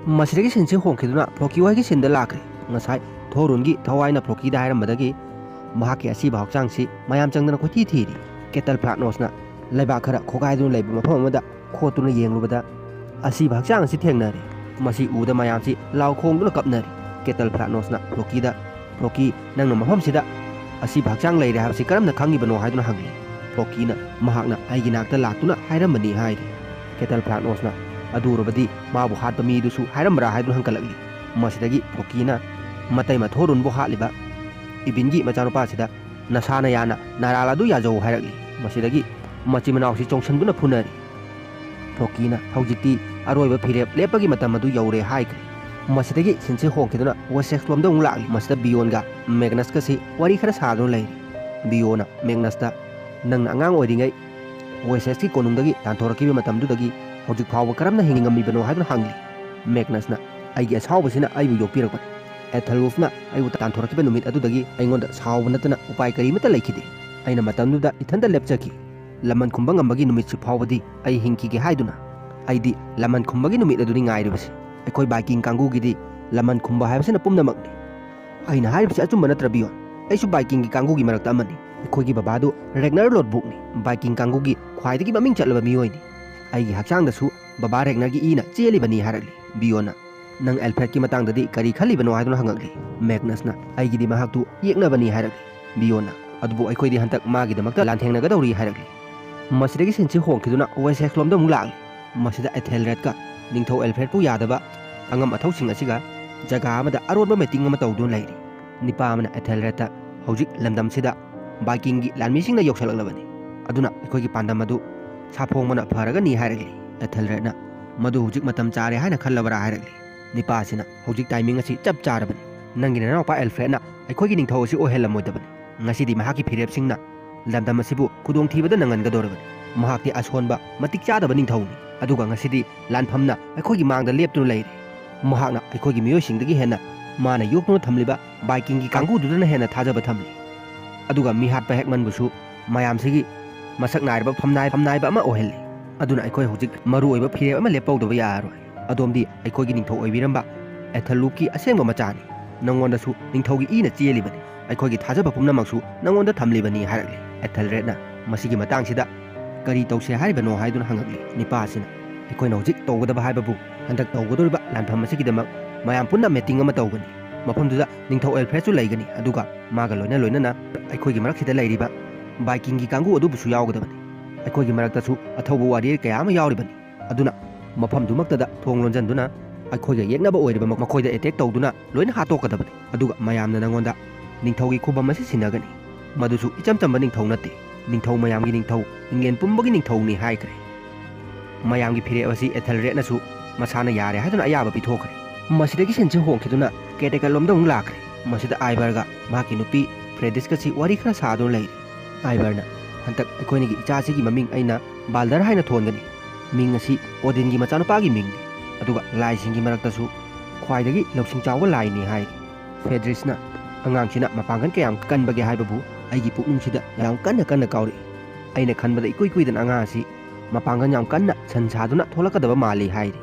ꯃꯁꯤꯗꯒꯤ ꯁꯤꯟꯁꯤ ꯍꯣꯡꯈꯤꯗꯨꯅ ꯐ꯭ꯂꯣꯀꯤ ꯍꯣꯏꯒꯤ ꯁꯤꯟꯗ ꯂꯥꯛꯈ꯭ꯔꯦ꯫ ꯉꯁꯥꯏ ꯊꯣꯔꯨꯟꯒꯤ ꯊꯋꯥꯏꯅ ꯐ꯭ꯂꯣꯀꯤꯗ ꯍꯥꯏꯔꯝꯕꯗꯒꯤ ꯃꯍꯥꯛꯀꯤ ꯑꯁꯤꯕ ꯍꯛꯆꯥꯡꯁꯤ ꯃꯌꯥꯝ ꯆꯪꯗꯅ ꯀꯣꯏꯊꯤ ꯊꯤꯔꯤ꯫ ꯀꯦꯇꯜ ꯐ꯭ꯂꯥꯛꯅꯣꯁꯅ ꯂꯩꯕꯥꯛ ꯈꯔ ꯈꯣꯒꯥꯏꯗꯨꯅ ꯂꯩꯕ ꯃꯐꯝ ꯑꯃꯗ ꯈꯣꯠꯇꯨꯅ ꯌꯦꯡꯂꯨꯕꯗ ꯑꯁꯤꯕ ꯍꯛꯆꯥꯡ ꯑꯁꯤ ꯊꯦꯡꯅꯔꯦ꯫ ꯃꯁꯤ ꯎꯕꯗ ꯃꯌꯥꯝꯁꯤ ꯂꯥꯎ ꯈꯣꯡꯗꯨꯅ ꯀꯞꯅꯔꯤ꯫ ꯀꯦꯇꯜ ꯐ꯭ꯂꯥꯛꯅꯣꯁꯅ ꯐ꯭ꯂꯣꯀꯤꯗ, "ꯐ꯭ꯂꯣꯀꯤ, ꯅꯪꯅ ꯃꯐꯝꯁꯤꯗ ꯑꯁꯤꯕ ꯍꯛꯆꯥꯡ ꯂꯩꯔꯦ ꯍꯥꯏꯕꯁꯤ ꯀꯔꯝꯅ ꯈꯪꯉꯤꯕꯅꯣ?" ꯍꯥꯏꯗꯨꯅ ꯍꯪꯂꯤ꯫ ꯐ꯭ꯂꯣꯀꯤꯅ, "ꯃꯍꯥꯛꯅ ꯑꯩꯒꯤ ꯅꯥꯛꯇ ꯂꯥꯛꯇꯨꯅ ꯍꯥꯏꯔꯝꯕꯅꯤ" ꯍꯥꯏꯔꯤ꯫ ꯀꯦꯇꯜ ꯐ꯭ꯂꯥꯛꯅꯣꯁꯅ, "ꯑꯗꯨ ꯑꯣꯏꯔꯕꯗꯤ ꯃꯥꯕꯨ ꯍꯥꯠꯄ ꯃꯤꯗꯨꯁꯨ ꯍꯥꯏꯔꯝꯕ꯭ꯔꯥ?" ꯍꯥꯏꯗꯨꯅ ꯍꯪꯒꯠꯂꯛꯂꯤ꯫ ꯃꯁꯤꯗꯒꯤ ꯐ꯭ꯂꯣꯀꯤꯅ ꯃꯇꯩ ꯃꯊꯣꯔꯨꯟꯕꯨ ꯍꯥꯠꯂꯤꯕ ꯏꯕꯤꯟꯒꯤ ꯃꯆꯥꯅꯨꯄꯥꯁꯤꯗ, "ꯅꯁꯥꯅ ꯌꯥꯅ ꯅꯔꯥꯜ ꯑꯗꯨ ꯌꯥꯖꯧ" ꯍꯥꯏꯔꯛꯂꯤ꯫ ꯃꯁꯤꯗꯒꯤ ꯃꯆꯤꯟ ꯃꯅꯥꯎꯁꯤ ꯆꯣꯡꯁꯤꯟꯗꯨꯅ ꯐꯨꯅꯔꯤ꯫ ꯐ꯭ꯂꯣꯀꯤꯅ, "ꯍꯧꯖꯤꯛꯇꯤ ꯑꯔꯣꯏꯕ ꯐꯤꯔꯦꯞ ꯂꯦꯞꯄꯒꯤ ꯃꯇꯝ ꯑꯗꯨ ꯌꯧꯔꯦ" ꯍꯥꯏꯈ꯭ꯔꯦ꯫ ꯃꯁꯤꯗꯒꯤ ꯁꯤꯟꯁꯤ ꯍꯣꯡꯈꯤꯗꯨꯅ ꯋꯦꯁꯦꯛꯁ ꯂꯣꯝꯗ ꯑꯃꯨꯛ ꯂꯥꯛꯂꯤ꯫ ꯃꯁꯤꯗ ꯕꯤꯌꯣꯟꯒ ꯃꯦꯒꯅꯁꯀꯁꯤ ꯋꯥꯔꯤ ꯈꯔ ꯁꯥꯗꯨꯅ ꯂꯩꯔꯤ꯫ ꯕꯤꯌꯣꯅ ꯃꯦꯒꯅꯁꯇ, "ꯅꯪꯅ ꯑꯉꯥꯡ ꯑꯣꯏꯔꯤꯉꯩ ꯋꯦꯁꯦꯛꯁꯀꯤ ꯀꯣꯅꯨꯡꯗꯒꯤ ꯇꯥꯟꯊꯣꯔꯛꯈꯤꯕ ꯃꯇꯝꯗꯨꯗꯒꯤ ꯍꯧꯖꯤꯛ ꯐꯥꯎꯕ ꯀꯔꯝꯅ ꯍꯤꯡꯉꯝꯃꯤꯕꯅꯣ?" ꯍꯥꯏꯗꯨꯅ ꯍꯪꯂꯤ꯫ ꯃꯦꯒꯅꯁꯅ, "ꯑꯩꯒꯤ ꯑꯁꯥꯎꯕꯁꯤꯅ ꯑꯩꯕꯨ ꯌꯣꯛꯄꯤꯔꯛꯄꯅꯤ꯫ ꯑꯦꯊꯜꯋꯨꯐꯅ ꯑꯩꯕꯨ ꯇꯥꯟꯊꯣꯔꯛꯈꯤꯕ ꯅꯨꯃꯤꯠ ꯑꯗꯨꯗꯒꯤ ꯑꯩꯉꯣꯟꯗ ꯁꯥꯎꯕ ꯅꯠꯇꯅ ꯎꯄꯥꯏ ꯀꯔꯤꯃꯠꯇ ꯂꯩꯈꯤꯗꯦ꯫ ꯑꯩꯅ ꯃꯇꯝꯗꯨꯗ ꯏꯊꯟꯇ ꯂꯦꯞꯆꯈꯤ꯫ ꯂꯃꯟ ꯈꯨꯝꯕ ꯉꯝꯕꯒꯤ ꯅꯨꯃꯤꯠꯁꯤ ꯐꯥꯎꯕꯗꯤ ꯑꯩ ꯍꯤꯡꯈꯤꯒꯦ ꯍꯥꯏꯗꯨꯅ꯫ ꯑꯩꯗꯤ ꯂꯃꯟ ꯈꯨꯝꯕꯒꯤ ꯅꯨꯃꯤꯠ ꯑꯗꯨꯅꯤ ꯉꯥꯏꯔꯤꯕꯁꯤ꯫ ꯑꯩꯈꯣꯏ ꯚꯥꯏꯀꯤꯡ ꯀꯥꯡꯕꯨꯒꯤꯗꯤ ꯂꯃꯟ ꯈꯨꯝꯕ ꯍꯥꯏꯕꯁꯤꯅ ꯄꯨꯝꯅꯃꯛꯅꯤ꯫ ꯑꯩꯅ ꯍꯥꯏꯔꯤꯕꯁꯤ ꯑꯆꯨꯝꯕ ꯅꯠꯇ꯭ꯔ, ꯕꯤꯌꯣꯟ? ꯑꯩꯁꯨ ꯚꯥꯏꯀꯤꯡꯒꯤ ꯀꯥꯡꯕꯨꯒꯤ ꯃꯔꯛꯇ ꯑꯃꯅꯤ꯫ ꯑꯩꯈꯣꯏꯒꯤ ꯕꯕꯥꯗꯨ ꯔꯦꯒꯅꯔ ꯂꯣꯠꯕ꯭ꯔꯨꯛꯅꯤ, ꯚꯥꯏꯀꯤꯡ ꯀꯥꯡꯕꯨꯒꯤ ꯈ꯭ꯋꯥꯏꯗꯒꯤ ꯃꯃꯤꯡ ꯆꯠꯂꯕ ꯃꯤꯑꯣꯏꯅꯤ꯫ ꯑꯩꯒꯤ ꯍꯛꯆꯥꯡꯗꯁꯨ ꯕꯕꯥ ꯔꯦꯒꯅꯔꯒꯤ ꯏꯅ ꯆꯦꯜꯂꯤꯕꯅꯤ" ꯍꯥꯏꯔꯛꯂꯤ꯫ ꯕꯤꯌꯣꯟꯅ, "ꯅꯪ ꯑꯦꯜꯐ꯭ꯔꯦꯗꯀꯤ ꯃꯇꯥꯡꯗꯗꯤ ꯀꯔꯤ ꯈꯜꯂꯤꯕꯅꯣ?" ꯍꯥꯏꯗꯨꯅ ꯍꯪꯉꯛꯂꯤ꯫ ꯃꯦꯒꯅꯁꯅ, "ꯑꯩꯒꯤꯗꯤ ꯃꯍꯥꯛꯇꯨ ꯌꯦꯛꯅꯕꯅꯤ" ꯍꯥꯏꯔꯛꯂꯤ꯫ ꯕꯤꯌꯣꯟꯅ, "ꯑꯗꯨꯕꯨ ꯑꯩꯈꯣꯏꯗꯤ ꯍꯟꯗꯛ ꯃꯥꯒꯤꯗꯃꯛꯇ ꯂꯥꯟꯊꯦꯡꯅꯒꯗꯧꯔꯤ" ꯍꯥꯏꯔꯛꯂꯤ꯫ ꯃꯁꯤꯗꯒꯤ ꯁꯤꯟꯁꯤ ꯍꯣꯡꯈꯤꯗꯨꯅ ꯋꯦꯁꯦꯛꯁꯂꯣꯝꯗ ꯑꯃꯨꯛ ꯂꯥꯛꯂꯤ꯫ ꯃꯁꯤꯗ ꯑꯦꯊꯦꯜꯔꯦꯗꯀ ꯅꯤꯡꯊꯧ ꯑꯦꯜꯐ꯭ꯔꯦꯗꯄꯨ ꯌꯥꯗꯕ ꯑꯉꯝ ꯑꯊꯧꯁꯤꯡ ꯑꯁꯤꯒ ꯖꯒꯥ ꯑꯃꯗ ꯑꯔꯣꯟꯕ ꯃꯤꯇꯤꯡ ꯑꯃ ꯇꯧꯗꯨꯅ ꯂꯩꯔꯤ꯫ ꯅꯤꯄꯥ ꯑꯃꯅ ꯑꯦꯊꯦꯜꯔꯦꯗꯇ, "ꯍꯧꯖꯤꯛ ꯂꯝꯗꯝꯁꯤꯗ ꯕꯥꯏꯀꯤꯡꯒꯤ ꯂꯥꯟꯃꯤꯁꯤꯡꯅ ꯌꯧꯁꯤꯜꯂꯛꯂꯕꯅꯤ, ꯑꯗꯨꯅ ꯑꯩꯈꯣꯏꯒꯤ ꯄꯥꯟꯗꯝ ꯑꯗꯨ ꯁꯥꯐꯣꯡꯕꯅ ꯐꯔꯒꯅꯤ" ꯍꯥꯏꯔꯛꯂꯤ꯫ ꯑꯦꯊꯦꯜꯔꯦꯗꯅ, "ꯃꯗꯨ ꯍꯧꯖꯤꯛ ꯃꯇꯝ ꯆꯥꯔꯦ ꯍꯥꯏꯅ ꯈꯜꯂꯕ꯭ꯔꯥ?" ꯍꯥꯏꯔꯛꯂꯤ꯫ ꯅꯤꯄꯥ ꯑꯁꯤꯅ, "ꯍꯧꯖꯤꯛ ꯇꯥꯏꯃꯤꯡ ꯑꯁꯤ ꯆꯞ ꯆꯥꯔꯕꯅꯤ꯫ ꯅꯪꯒꯤ ꯅꯅꯥꯎꯄꯥ ꯑꯦꯜꯐ꯭ꯔꯦꯗꯅ ꯑꯩꯈꯣꯏꯒꯤ ꯅꯤꯡꯊꯧ ꯑꯁꯤ ꯑꯣꯏꯍꯜꯂꯝꯃꯣꯏꯗꯕꯅꯤ꯫ ꯉꯁꯤꯗꯤ ꯃꯍꯥꯛꯀꯤ ꯐꯤꯔꯦꯞꯁꯤꯡꯅ ꯂꯝꯗꯝ ꯑꯁꯤꯕꯨ ꯈꯨꯗꯣꯡꯊꯤꯕꯗ ꯅꯪꯍꯟꯒꯗꯧꯔꯕꯅꯤ꯫ ꯃꯍꯥꯛꯇꯤ ꯑꯁꯣꯟꯕ, ꯃꯇꯤꯛ ꯆꯥꯗꯕ ꯅꯤꯡꯊꯧꯅꯤ, ꯑꯗꯨꯒ ꯉꯁꯤꯗꯤ ꯂꯥꯟꯐꯝꯅ ꯑꯩꯈꯣꯏꯒꯤ ꯃꯥꯡꯗ ꯂꯦꯞꯇꯨꯅ ꯂꯩꯔꯦ꯫ ꯃꯍꯥꯛꯅ ꯑꯩꯈꯣꯏꯒꯤ ꯃꯤꯑꯣꯏꯁꯤꯡꯗꯒꯤ ꯍꯦꯟꯅ ꯃꯥꯅ ꯌꯣꯛꯇꯨꯅ ꯊꯝꯂꯤꯕ ꯕꯥꯏꯀꯤꯡꯒꯤ ꯀꯥꯡꯕꯨꯗꯨꯗꯅ ꯍꯦꯟꯅ ꯊꯥꯖꯕ ꯊꯝꯂꯤ꯫ ꯑꯗꯨꯒ ꯃꯤꯍꯥꯠꯄ ꯍꯦꯛꯃꯟꯕꯨꯁꯨ ꯃꯌꯥꯝꯁꯤꯒꯤ ꯃꯁꯛ ꯅꯥꯏꯔꯕ ꯐꯝꯅꯥꯏ-, ꯐꯝꯅꯥꯏꯕ ꯑꯃ ꯑꯣꯏꯍꯜꯂꯤ꯫ ꯑꯗꯨꯅ ꯑꯩꯈꯣꯏ ꯍꯧꯖꯤꯛ ꯃꯔꯨ ꯑꯣꯏꯕ ꯐꯤꯔꯦꯞ ꯑꯃ ꯂꯦꯞꯍꯧꯗꯕ ꯌꯥꯔꯔꯣꯏ꯫ ꯑꯗꯣꯝꯗꯤ ꯑꯩꯈꯣꯏꯒꯤ ꯅꯤꯡꯊꯧ ꯑꯣꯏꯕꯤꯔꯝꯕ ꯑꯦꯊꯦꯜꯂꯨꯞꯀꯤ ꯑꯁꯦꯡꯕ ꯃꯆꯥꯅꯤ꯫ ꯅꯉꯣꯟꯗꯁꯨ ꯅꯤꯡꯊꯧꯒꯤ ꯏꯅ ꯆꯦꯜꯂꯤꯕꯅꯤ꯫ ꯑꯩꯈꯣꯏꯒꯤ ꯊꯥꯖꯕ ꯄꯨꯝꯅꯃꯛꯁꯨ ꯅꯉꯣꯟꯗ ꯊꯝꯂꯤꯕꯅꯤ" ꯍꯥꯏꯔꯛꯂꯤ꯫ ꯑꯦꯊꯦꯜꯔꯦꯗꯅ, "ꯃꯁꯤꯒꯤ ꯃꯇꯥꯡꯁꯤꯗ ꯀꯔꯤ ꯇꯧꯁꯦ ꯍꯥꯏꯔꯤꯕꯅꯣ?" ꯍꯥꯏꯗꯨꯅ ꯍꯪꯉꯛꯂꯤ꯫ ꯅꯤꯄꯥ ꯑꯁꯤꯅ, "ꯑꯩꯈꯣꯏꯅ ꯍꯧꯖꯤꯛ ꯇꯧꯒꯗꯕ ꯍꯥꯏꯕꯕꯨ ꯍꯟꯗꯛ ꯇꯧꯒꯗꯧꯔꯤꯕ ꯂꯥꯟꯐꯝ ꯑꯁꯤꯒꯤꯗꯃꯛ ꯃꯌꯥꯝ ꯄꯨꯟꯅ ꯃꯤꯇꯤꯡ ꯑꯃ ꯇꯧꯒꯅꯤ꯫ ꯃꯐꯝꯗꯨꯗ ꯅꯤꯡꯊꯧ ꯑꯦꯜꯐ꯭ꯔꯦꯗꯁꯨ ꯂꯩꯒꯅꯤ, ꯑꯗꯨꯒ ꯃꯥꯒ ꯂꯣꯏꯅ ꯂꯣꯏꯅꯅ ꯑꯩꯈꯣꯏꯒꯤ ꯃꯔꯛꯁꯤꯗ ꯂꯩꯔꯤꯕ ꯕꯥꯏꯀꯤꯡꯒꯤ ꯀꯥꯡꯕꯨ ꯑꯗꯨꯕꯨꯁꯨ ꯌꯥꯎꯒꯗꯕꯅꯤ꯫ ꯑꯩꯈꯣꯏꯒꯤ ꯃꯔꯛꯇꯁꯨ ꯑꯊꯧꯕ ꯋꯥꯔꯤꯌꯔ ꯀꯌꯥ ꯑꯃ ꯌꯥꯎꯔꯤꯕꯅꯤ꯫ ꯑꯗꯨꯅ ꯃꯐꯝꯗꯨꯃꯛꯇꯗ ꯊꯣꯡ ꯂꯣꯟꯖꯟꯗꯨꯅ ꯑꯩꯈꯣꯏꯒ ꯌꯦꯛꯅꯕ ꯑꯣꯏꯔꯤꯕ ꯃꯈꯣꯏꯗ ꯑꯦꯇꯦꯛ ꯇꯧꯗꯨꯅ ꯂꯣꯏꯅ ꯍꯥꯠꯇꯣꯛꯀꯗꯕꯅꯤ꯫ ꯑꯗꯨꯒ ꯃꯌꯥꯝꯅ ꯅꯉꯣꯟꯗ ꯅꯤꯡꯊꯧꯒꯤ ꯈꯨꯕꯝ ꯑꯁꯤ ꯁꯤꯟꯅꯒꯅꯤ꯫ ꯃꯗꯨꯁꯨ ꯏꯆꯝ ꯆꯝꯕ ꯅꯤꯡꯊꯧ ꯅꯠꯇꯦ꯫ ꯅꯤꯡꯊꯧ ꯃꯌꯥꯝꯒꯤ ꯅꯤꯡꯊꯧ, ꯏꯪꯂꯦꯟ ꯄꯨꯝꯕꯒꯤ ꯅꯤꯡꯊꯧꯅꯤ" ꯍꯥꯏꯈ꯭ꯔꯦ꯫ ꯃꯌꯥꯝꯒꯤ ꯐꯤꯔꯦꯞ ꯑꯁꯤ ꯑꯦꯊꯦꯜꯔꯦꯗꯅꯁꯨ ꯃꯁꯥꯅ ꯌꯥꯔꯦ ꯍꯥꯏꯗꯨꯅ ꯑꯌꯥꯕ ꯄꯤꯊꯣꯛꯈ꯭ꯔꯦ꯫ ꯃꯁꯤꯗꯒꯤ ꯁꯤꯟꯁꯤ ꯍꯣꯡꯈꯤꯗꯨꯅ ꯀꯦꯇꯦꯀꯠꯂꯣꯝꯗ ꯑꯃꯨꯛ ꯂꯥꯛꯈ꯭ꯔꯦ꯫ ꯃꯁꯤꯗ ꯑꯥꯏꯕꯔꯒ ꯃꯍꯥꯛꯀꯤ ꯅꯨꯄꯤ ꯐ꯭ꯔꯦꯗꯤꯁꯀꯁꯤ ꯋꯥꯔꯤ ꯈꯔ ꯁꯥꯗꯨꯅ ꯂꯩꯔꯤ꯫ ꯑꯥꯏꯕꯔꯅ, "ꯍꯟꯗꯛ ꯑꯩꯈꯣꯏꯅꯤꯒꯤ ꯏꯆꯥꯁꯤꯒꯤ ꯃꯃꯤꯡ ꯑꯩꯅ ꯕꯥꯜꯗꯔ ꯍꯥꯏꯅ ꯊꯣꯟꯒꯅꯤ꯫ ꯃꯤꯡ ꯑꯁꯤ ꯑꯣꯗꯤꯟꯒꯤ ꯃꯆꯥꯅꯨꯄꯥꯒꯤ ꯃꯤꯡꯅꯤ, ꯑꯗꯨꯒ ꯂꯥꯏꯁꯤꯡꯒꯤ ꯃꯔꯛꯇꯁꯨ ꯈ꯭ꯋꯥꯏꯗꯒꯤ ꯂꯧꯁꯤꯡ ꯆꯥꯎꯕ ꯂꯥꯏꯅꯤ" ꯍꯥꯏꯔꯤ꯫ ꯐ꯭ꯔꯦꯗ꯭ꯔꯤꯁꯅ, "ꯑꯉꯥꯡꯁꯤꯅ ꯃꯄꯥꯡꯒꯜ ꯀꯌꯥꯝ ꯀꯟꯕꯒꯦ ꯍꯥꯏꯕꯕꯨ ꯑꯩꯒꯤ ꯄꯨꯛꯅꯤꯡꯁꯤꯗ ꯌꯥꯝ ꯀꯟꯅ ꯀꯟꯅ ꯀꯥꯎꯔꯛꯏ꯫ ꯑꯩꯅ ꯈꯟꯕꯗ ꯏꯀꯨꯏ ꯀꯨꯏꯗꯅ ꯑꯉꯥꯡ ꯑꯁꯤ ꯃꯄꯥꯡꯒꯜ ꯌꯥꯝ ꯀꯟꯅ ꯁꯟ ꯁꯥꯗꯨꯅ ꯊꯣꯛꯂꯛꯀꯗꯕ ꯃꯥꯜꯂꯤ" ꯍꯥꯏꯔꯤ꯫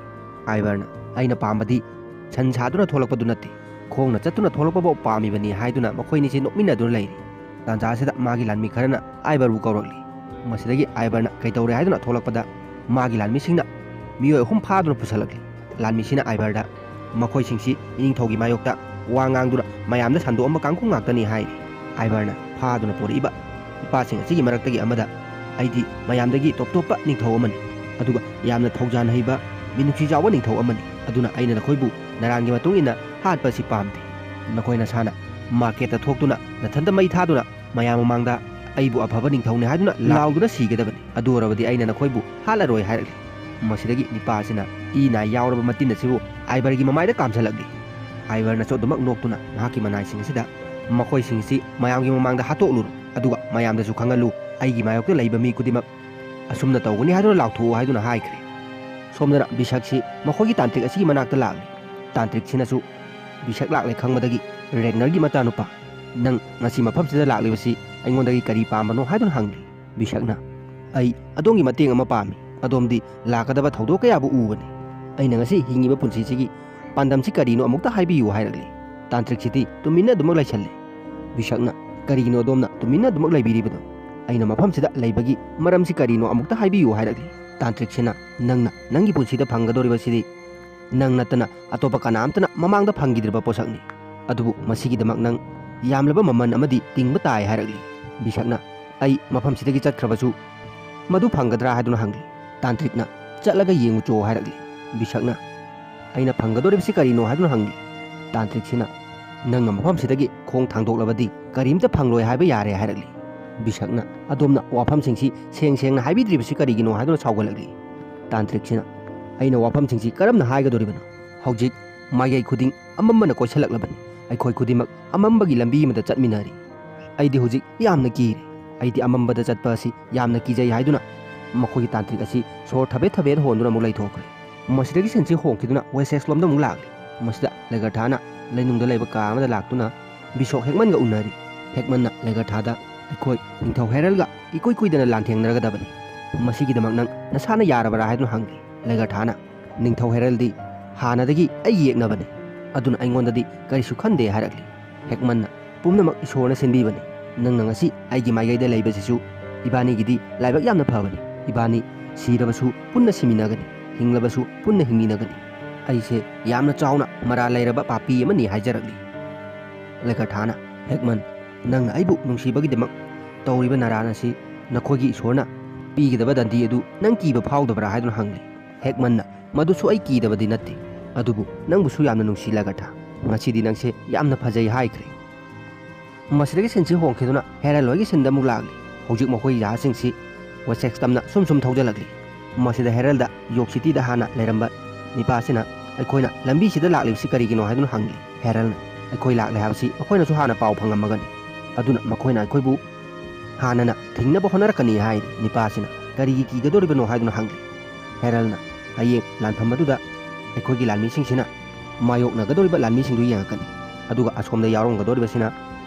ꯑꯥꯏꯕꯔꯅ, "ꯑꯩꯅ ꯄꯥꯝꯕꯗꯤ ꯁꯟ ꯁꯥꯗꯨꯅ ꯊꯣꯛꯂꯛꯄꯗꯨ ꯅꯠꯇꯦ, ꯈꯣꯡꯅ ꯆꯠꯇꯨꯅ ꯊꯣꯛꯂꯛꯄꯐꯥꯎ ꯄꯥꯝꯃꯤꯕꯅꯤ" ꯍꯥꯏꯗꯨꯅ ꯃꯈꯣꯏꯅꯤꯁꯤ ꯅꯣꯛꯃꯤꯟꯅꯗꯨꯅ ꯂꯩꯔꯤ꯫ ꯇꯥꯟꯖꯥ ꯑꯁꯤꯗ ꯃꯥꯒꯤ ꯂꯥꯟꯃꯤ ꯈꯔꯅ ꯑꯥꯏꯕꯔꯕꯨ ꯀꯧꯔꯛꯂꯤ꯫ ꯃꯁꯤꯗꯒꯤ ꯑꯥꯏꯕꯔꯅ ꯀꯩꯗꯧꯔꯦ ꯍꯥꯏꯗꯨꯅ ꯊꯣꯛꯂꯛꯄꯗ ꯃꯥꯒꯤ ꯂꯥꯟꯃꯤꯁꯤꯡꯅ ꯃꯤꯑꯣꯏ ꯑꯍꯨꯝ ꯐꯥꯗꯨꯅ ꯄꯨꯁꯜꯂꯛꯂꯤ꯫ ꯂꯥꯟꯃꯤꯁꯤꯅ ꯑꯥꯏꯕꯔꯗ ꯃꯈꯣꯏꯁꯤꯡꯁꯤ ꯏꯅꯤꯡꯊꯧꯒꯤ ꯃꯥꯌꯣꯛꯇ ꯋꯥ ꯉꯥꯡꯗꯨꯅ ꯃꯌꯥꯝꯗ ꯁꯟꯗꯣꯛꯑꯝꯕ ꯀꯥꯡꯕꯨ ꯉꯥꯛꯇꯅꯤ ꯍꯥꯏꯔꯤ꯫ ꯑꯥꯏꯕꯔꯅ ꯐꯥꯗꯨꯅ ꯄꯨꯔꯛꯏꯕ ꯅꯨꯄꯥꯁꯤꯡ ꯑꯁꯤꯒꯤ ꯃꯔꯛꯇꯒꯤ ꯑꯃꯗ ꯑꯩꯗꯤ ꯃꯌꯥꯝꯗꯒꯤ ꯇꯣꯞ ꯇꯣꯞꯄ ꯅꯤꯡꯊꯧ ꯑꯃꯅꯤ, ꯑꯗꯨꯒ ꯌꯥꯝꯅ ꯊꯧꯖꯥꯟ ꯍꯩꯕ, ꯃꯤꯅꯨꯡꯁꯤ ꯆꯥꯎꯕ ꯅꯤꯡꯊꯧ ꯑꯃꯅꯤ꯫ ꯑꯗꯨꯅ ꯑꯩꯅ ꯅꯈꯣꯏꯕꯨ ꯅꯔꯥꯟꯒꯤ ꯃꯇꯨꯡ ꯏꯟꯅ ꯍꯥꯠꯄ ꯑꯁꯤ ꯄꯥꯝꯗꯦ꯫ ꯅꯈꯣꯏ ꯅꯁꯥꯅ ꯃꯥꯔꯀꯦꯠꯇ ꯊꯣꯛꯇꯨꯅ ꯅꯊꯟꯇ ꯃꯩ ꯊꯥꯗꯨꯅ ꯃꯌꯥꯝ ꯃꯃꯥꯡꯗ ꯑꯩꯕꯨ ꯑꯐꯕ ꯅꯤꯡꯊꯧꯅꯤ ꯍꯥꯏꯗꯨꯅ ꯂꯥꯎꯗꯨꯅ ꯁꯤꯒꯗꯕꯅꯤ꯫ ꯑꯗꯨ ꯑꯣꯏꯔꯕꯗꯤ ꯑꯩꯅ ꯅꯈꯣꯏꯕꯨ ꯍꯥꯠꯂꯔꯣꯏ ꯍꯥꯏꯔꯛꯂꯤ꯫ ꯃꯁꯤꯗꯒꯤ ꯅꯤꯄꯥ ꯑꯁꯤꯅ ꯏ ꯅꯥꯏ ꯌꯥꯎꯔꯕ ꯃꯇꯤꯟ ꯑꯁꯤꯕꯨ ꯑꯥꯏꯕꯔꯒꯤ ꯃꯃꯥꯏꯗ ꯀꯥꯝꯁꯤꯜꯂꯛꯂꯤ꯫ ꯑꯥꯏꯕꯔꯅꯁꯨ ꯑꯗꯨꯃꯛ ꯅꯣꯛꯇꯨꯅ ꯃꯍꯥꯛꯀꯤ ꯃꯅꯥꯏꯁꯤꯡ ꯑꯁꯤꯗ, "ꯃꯈꯣꯏꯁꯤꯡꯁꯤ ꯃꯌꯥꯝꯒꯤ ꯃꯃꯥꯡꯗ ꯍꯥꯠꯇꯣꯛꯂꯨꯔꯣ, ꯑꯗꯨꯒ ꯃꯌꯥꯝꯗꯁꯨ ꯈꯪꯍꯜꯂꯨ, ꯑꯩꯒꯤ ꯃꯥꯌꯣꯛꯇ ꯂꯩꯕ ꯃꯤ ꯈꯨꯗꯤꯡꯃꯛ ꯑꯁꯨꯝꯅ ꯇꯧꯒꯅꯤ ꯍꯥꯏꯗꯨꯅ ꯂꯥꯎꯊꯣꯛꯎ" ꯍꯥꯏꯗꯨꯅ ꯍꯥꯏꯈ꯭ꯔꯦ꯫ ꯁꯣꯝꯗꯅ ꯕꯤꯁꯛꯁꯤ ꯃꯈꯣꯏꯒꯤ ꯇꯥꯟꯇ꯭ꯔꯤꯛ ꯑꯁꯤꯒꯤ ꯃꯅꯥꯛꯇ ꯂꯥꯛꯂꯤ꯫ ꯇꯥꯟꯇ꯭ꯔꯤꯛꯁꯤꯅꯁꯨ ꯕꯤꯁꯛ ꯂꯥꯛꯂꯦ ꯈꯪꯕꯗꯒꯤ, "ꯔꯦꯒꯅꯔꯒꯤ ꯃꯆꯥꯅꯨꯄꯥ, ꯅꯪ ꯉꯁꯤ ꯃꯐꯝꯁꯤꯗ ꯂꯥꯛꯂꯤꯕꯁꯤ ꯑꯩꯉꯣꯟꯗꯒꯤ ꯀꯔꯤ ꯄꯥꯝꯕꯅꯣ?" ꯍꯥꯏꯗꯨꯅ ꯍꯪꯂꯤ꯫ ꯕꯤꯁꯛꯅ, "ꯑꯩ ꯑꯗꯣꯝꯒꯤ ꯃꯇꯦꯡ ꯑꯃ ꯄꯥꯝꯃꯤ꯫ ꯑꯗꯣꯝꯗꯤ ꯂꯥꯛꯀꯗꯕ ꯊꯧꯗꯣꯛ ꯀꯌꯥꯕꯨ ꯎꯕꯅꯤ꯫ ꯑꯩꯅ ꯉꯁꯤ ꯍꯤꯡꯉꯤꯕ ꯄꯨꯟꯁꯤꯁꯤꯒꯤ ꯄꯥꯟꯗꯝꯁꯤ ꯀꯔꯤꯅꯣ ꯑꯃꯨꯛꯇ ꯍꯥꯏꯕꯤꯌꯨ" ꯍꯥꯏꯔꯛꯂꯤ꯫ ꯇꯥꯟꯇ꯭ꯔꯤꯛꯁꯤꯗꯤ ꯇꯨꯃꯤꯟꯅ ꯑꯗꯨꯃꯛ ꯂꯩꯁꯜꯂꯦ꯫ ꯕꯤꯁꯛꯅ, "ꯀꯔꯤꯒꯤꯅꯣ ꯑꯗꯣꯝꯅ ꯇꯨꯃꯤꯟꯅ ꯑꯗꯨꯃꯛ ꯂꯩꯕꯤꯔꯤꯕꯗꯣ? ꯑꯩꯅ ꯃꯐꯝꯁꯤꯗ ꯂꯩꯕꯒꯤ ꯃꯔꯝꯁꯤ ꯀꯔꯤꯅꯣ ꯑꯃꯨꯛꯇ ꯍꯥꯏꯕꯤꯌꯨ" ꯍꯥꯏꯔꯛꯂꯤ꯫ ꯇꯥꯟꯇ꯭ꯔꯤꯛꯁꯤꯅ, "ꯅꯪꯅ ꯅꯪꯒꯤ ꯄꯨꯟꯁꯤꯗ ꯐꯪꯒꯗꯧꯔꯤꯕꯁꯤꯗꯤ ꯅꯪ ꯅꯠꯇꯅ ꯑꯇꯣꯞꯄ ꯀꯅꯥꯝꯇꯅ ꯃꯃꯥꯡꯗ ꯐꯪꯈꯤꯗ꯭ꯔꯤꯕ ꯄꯣꯠꯁꯛꯅꯤ꯫ ꯑꯗꯨꯕꯨ ꯃꯁꯤꯒꯤꯗꯃꯛ ꯅꯪ ꯌꯥꯝꯂꯕ ꯃꯃꯜ ꯑꯃꯗꯤ ꯇꯤꯡꯕ ꯇꯥꯏ" ꯍꯥꯏꯔꯛꯂꯤ꯫ ꯕꯤꯁꯛꯅ, "ꯑꯩ ꯃꯐꯝꯁꯤꯗꯒꯤ ꯆꯠꯈ꯭ꯔꯕꯁꯨ ꯃꯗꯨ ꯐꯪꯒꯗ꯭ꯔꯥ?" ꯍꯥꯏꯗꯨꯅ ꯍꯪꯂꯤ꯫ ꯇꯥꯟꯇ꯭ꯔꯤꯛꯅ, "ꯆꯠꯂꯒ ꯌꯦꯡꯉꯨꯆꯣ" ꯍꯥꯏꯔꯛꯂꯤ꯫ ꯕꯤꯁꯛꯅ, "ꯑꯩꯅ ꯐꯪꯒꯗꯧꯔꯤꯕꯁꯤ ꯀꯔꯤꯅꯣ?" ꯍꯥꯏꯗꯨꯅ ꯍꯪꯂꯤ꯫ ꯇꯥꯟꯇ꯭ꯔꯤꯛꯁꯤꯅ, "ꯅꯪꯅ ꯃꯐꯝꯁꯤꯗꯒꯤ ꯈꯣꯡ ꯊꯥꯡꯗꯣꯛꯂꯕꯗꯤ ꯀꯔꯤꯝꯇ ꯐꯪꯂꯣꯏ ꯍꯥꯏꯕ ꯌꯥꯔꯦ" ꯍꯥꯏꯔꯛꯂꯤ꯫ ꯕꯤꯁꯛꯅ, "ꯑꯗꯣꯝꯅ ꯋꯥꯐꯝꯁꯤꯡꯁꯤ ꯁꯦꯡ ꯁꯦꯡꯅ ꯍꯥꯏꯕꯤꯗ꯭ꯔꯤꯕꯁꯤ ꯀꯔꯤꯒꯤꯅꯣ?" ꯍꯥꯏꯗꯨꯅ ꯁꯥꯎꯒꯠꯂꯛꯂꯤ꯫ ꯇꯥꯟꯇ꯭ꯔꯤꯛꯁꯤꯅ, "ꯑꯩꯅ ꯋꯥꯐꯝꯁꯤꯡꯁꯤ ꯀꯔꯝꯅ ꯍꯥꯏꯒꯗꯧꯔꯤꯕꯅꯣ? ꯍꯧꯖꯤꯛ ꯃꯥꯏꯀꯩ ꯈꯨꯗꯤꯡ ꯑꯃꯝꯕꯅ ꯀꯣꯏꯁꯤꯜꯂꯛꯂꯕꯅꯤ꯫ ꯑꯩꯈꯣꯏ ꯈꯨꯗꯤꯡꯃꯛ ꯑꯃꯝꯕꯒꯤ ꯂꯝꯕꯤ ꯑꯃꯗ ꯆꯠꯃꯤꯟꯅꯔꯤ꯫ ꯑꯩꯗꯤ ꯍꯧꯖꯤꯛ ꯌꯥꯝꯅ ꯀꯤꯔꯦ꯫ ꯑꯩꯗꯤ ꯑꯃꯝꯕꯗ ꯆꯠꯄ ꯑꯁꯤ ꯌꯥꯝꯅ ꯀꯤꯖꯩ" ꯍꯥꯏꯗꯨꯅ ꯃꯈꯣꯏꯒꯤ ꯇꯥꯟꯇ꯭ꯔꯤꯛ ꯑꯁꯤ ꯁꯣꯔ ꯊꯕꯦꯠ ꯊꯕꯦꯠ ꯍꯣꯟꯗꯨꯅ ꯑꯃꯨꯛ ꯂꯩꯊꯣꯛꯈ꯭ꯔꯦ꯫ ꯃꯁꯤꯗꯒꯤ ꯁꯤꯟꯁꯤ ꯍꯣꯡꯈꯤꯗꯨꯅ ꯋꯦꯁꯦꯁ ꯂꯣꯝꯗ ꯑꯃꯨꯛ ꯂꯥꯛꯂꯤ꯫ ꯃꯁꯤꯗ ꯂꯦꯒꯔꯊꯥꯅ ꯂꯩꯅꯨꯡꯗ ꯂꯩꯕ ꯀꯥ ꯑꯃꯗ ꯂꯥꯛꯇꯨꯅ ꯕꯤꯁꯣꯛ ꯍꯦꯛꯃꯟꯒ ꯎꯅꯔꯤ꯫ ꯍꯦꯛꯃꯟꯅ ꯂꯦꯒꯔꯊꯥꯗ, "ꯑꯩꯈꯣꯏ ꯅꯤꯡꯊꯧ ꯍꯦꯔꯜꯒ ꯏꯀꯨꯏ ꯀꯨꯏꯗꯅ ꯂꯥꯟꯊꯦꯡꯅꯔꯒꯗꯕꯅꯤ꯫ ꯃꯁꯤꯒꯤꯗꯃꯛ ꯅꯪ ꯅꯁꯥꯅ ꯌꯥꯔꯕꯔꯥ?" ꯍꯥꯏꯗꯨꯅ ꯍꯪꯂꯤ꯫ ꯂꯦꯒꯔꯊꯥꯅ, "ꯅꯤꯡꯊꯧ ꯍꯦꯔꯜꯗꯤ ꯍꯥꯟꯅꯗꯒꯤ ꯑꯩꯒꯤ ꯌꯦꯛꯅꯕꯅꯤ, ꯑꯗꯨꯅ ꯑꯩꯉꯣꯟꯗꯗꯤ ꯀꯔꯤꯁꯨ ꯈꯟꯗꯦ" ꯍꯥꯏꯔꯛꯂꯤ꯫ ꯍꯦꯛꯃꯟꯅ, "ꯄꯨꯝꯅꯃꯛ ꯏꯁꯣꯔꯅ ꯁꯤꯟꯕꯤꯕꯅꯤ꯫ ꯅꯪꯅ ꯉꯁꯤ ꯑꯩꯒꯤ ꯃꯥꯏꯀꯩꯗ ꯂꯩꯕꯁꯤꯁꯨ ꯏꯕꯥꯅꯤꯒꯤꯗꯤ ꯂꯥꯏꯕꯛ ꯌꯥꯝꯅ ꯐꯕꯅꯤ꯫ ꯏꯕꯥꯅꯤ ꯁꯤꯔꯕꯁꯨ ꯄꯨꯟꯅ ꯁꯤꯃꯤꯟꯅꯒꯅꯤ, ꯍꯤꯡꯂꯕꯁꯨ ꯄꯨꯟꯅ ꯍꯤꯡꯃꯤꯟꯅꯒꯅꯤ꯫ ꯑꯩꯁꯦ ꯌꯥꯝꯅ ꯆꯥꯎꯅ ꯃꯔꯥꯜ ꯂꯩꯔꯕ ꯄꯥꯄꯤ ꯑꯃꯅꯤ ꯍꯥꯏꯖꯔꯛꯂꯤ꯫ ꯂꯩꯀꯔꯊꯥꯅ, "ꯍꯦꯛꯃꯟ, ꯅꯪꯅ ꯑꯩꯕꯨ ꯅꯨꯡꯁꯤꯕꯒꯤꯗꯃꯛ ꯇꯧꯔꯤꯕ ꯅꯔꯥꯟ ꯑꯁꯤ ꯅꯈꯣꯏꯒꯤ ꯏꯁꯣꯔꯅ ꯄꯤꯒꯗꯕ ꯗꯟꯗꯤ ꯑꯗꯨ ꯅꯪ ꯀꯤꯕ ꯐꯥꯎꯗꯕ꯭ꯔꯥ?" ꯍꯥꯏꯗꯨꯅ ꯍꯪꯂꯤ꯫ ꯍꯦꯛꯃꯟꯅ, "ꯃꯗꯨꯁꯨ ꯑꯩ ꯀꯤꯗꯕꯗꯤ ꯅꯠꯇꯦ, ꯑꯗꯨꯕꯨ ꯅꯪꯕꯨꯁꯨ ꯌꯥꯝꯅ ꯅꯨꯡꯁꯤ ꯂꯩꯀꯔꯊꯥ꯫ ꯉꯁꯤꯗꯤ ꯅꯪꯁꯦ ꯌꯥꯝꯅ ꯐꯖꯩ" ꯍꯥꯏꯈ꯭ꯔꯦ꯫ ꯃꯁꯤꯗꯒꯤ ꯁꯤꯟꯁꯤ ꯍꯣꯡꯈꯤꯗꯨꯅ ꯍꯦꯔꯜ ꯍꯣꯏꯒꯤ ꯁꯤꯟꯗ ꯑꯃꯨꯛ ꯂꯥꯛꯂꯤ꯫ ꯍꯧꯖꯤꯛ ꯃꯈꯣꯏ ꯖꯍꯥꯖꯁꯤꯡꯁꯤ ꯋꯦꯁꯦꯛꯁ ꯇꯝꯅ ꯁꯨꯝ ꯁꯨꯝ ꯊꯧꯖꯤꯜꯂꯛꯂꯤ꯫ ꯃꯁꯤꯗ ꯍꯦꯔꯜꯗ ꯌꯣꯛ ꯁꯤꯇꯤꯗ ꯍꯥꯟꯅ ꯂꯩꯔꯝꯕ ꯅꯤꯄꯥ ꯑꯁꯤꯅ, "ꯑꯩꯈꯣꯏꯅ ꯂꯝꯕꯤꯁꯤꯗ ꯂꯥꯛꯂꯤꯕꯁꯤ ꯀꯔꯤꯒꯤꯅꯣ?" ꯍꯥꯏꯗꯨꯅ ꯍꯪꯂꯤ꯫ ꯍꯦꯔꯜꯅ, "ꯑꯩꯈꯣꯏ ꯂꯥꯛꯂꯦ ꯍꯥꯏꯕꯁꯤ ꯃꯈꯣꯏꯅꯁꯨ ꯍꯥꯟꯅ ꯄꯥꯎ ꯐꯪꯉꯝꯃꯒꯅꯤ, ꯑꯗꯨꯅ ꯃꯈꯣꯏꯅ ꯑꯩꯈꯣꯏꯕꯨ ꯍꯥꯟꯅꯅ ꯊꯤꯡꯅꯕ ꯍꯣꯠꯅꯔꯛꯀꯅꯤ" ꯍꯥꯏꯔꯤ꯫ ꯅꯤꯄꯥ ꯑꯁꯤꯅ, "ꯀꯔꯤꯒꯤ ꯀꯤꯒꯗꯧꯔꯤꯕꯅꯣ?" ꯍꯥꯏꯗꯨꯅ ꯍꯪꯂꯤ꯫ ꯍꯦꯔꯜꯅ, "ꯍꯌꯦꯡ ꯂꯥꯟꯐꯝ ꯑꯗꯨꯗ ꯑꯩꯈꯣꯏꯒꯤ ꯂꯥꯟꯃꯤꯁꯤꯡꯁꯤꯅ ꯃꯥꯌꯣꯛꯅꯒꯗꯧꯔꯤꯕ ꯂꯥꯟꯃꯤꯁꯤꯡꯗꯨ ꯌꯦꯡꯉꯛꯀꯅꯤ, ꯑꯗꯨꯒ ꯑꯁꯣꯝꯗ ꯌꯥꯎꯔꯝꯒꯗꯧꯔꯤꯕꯁꯤꯅ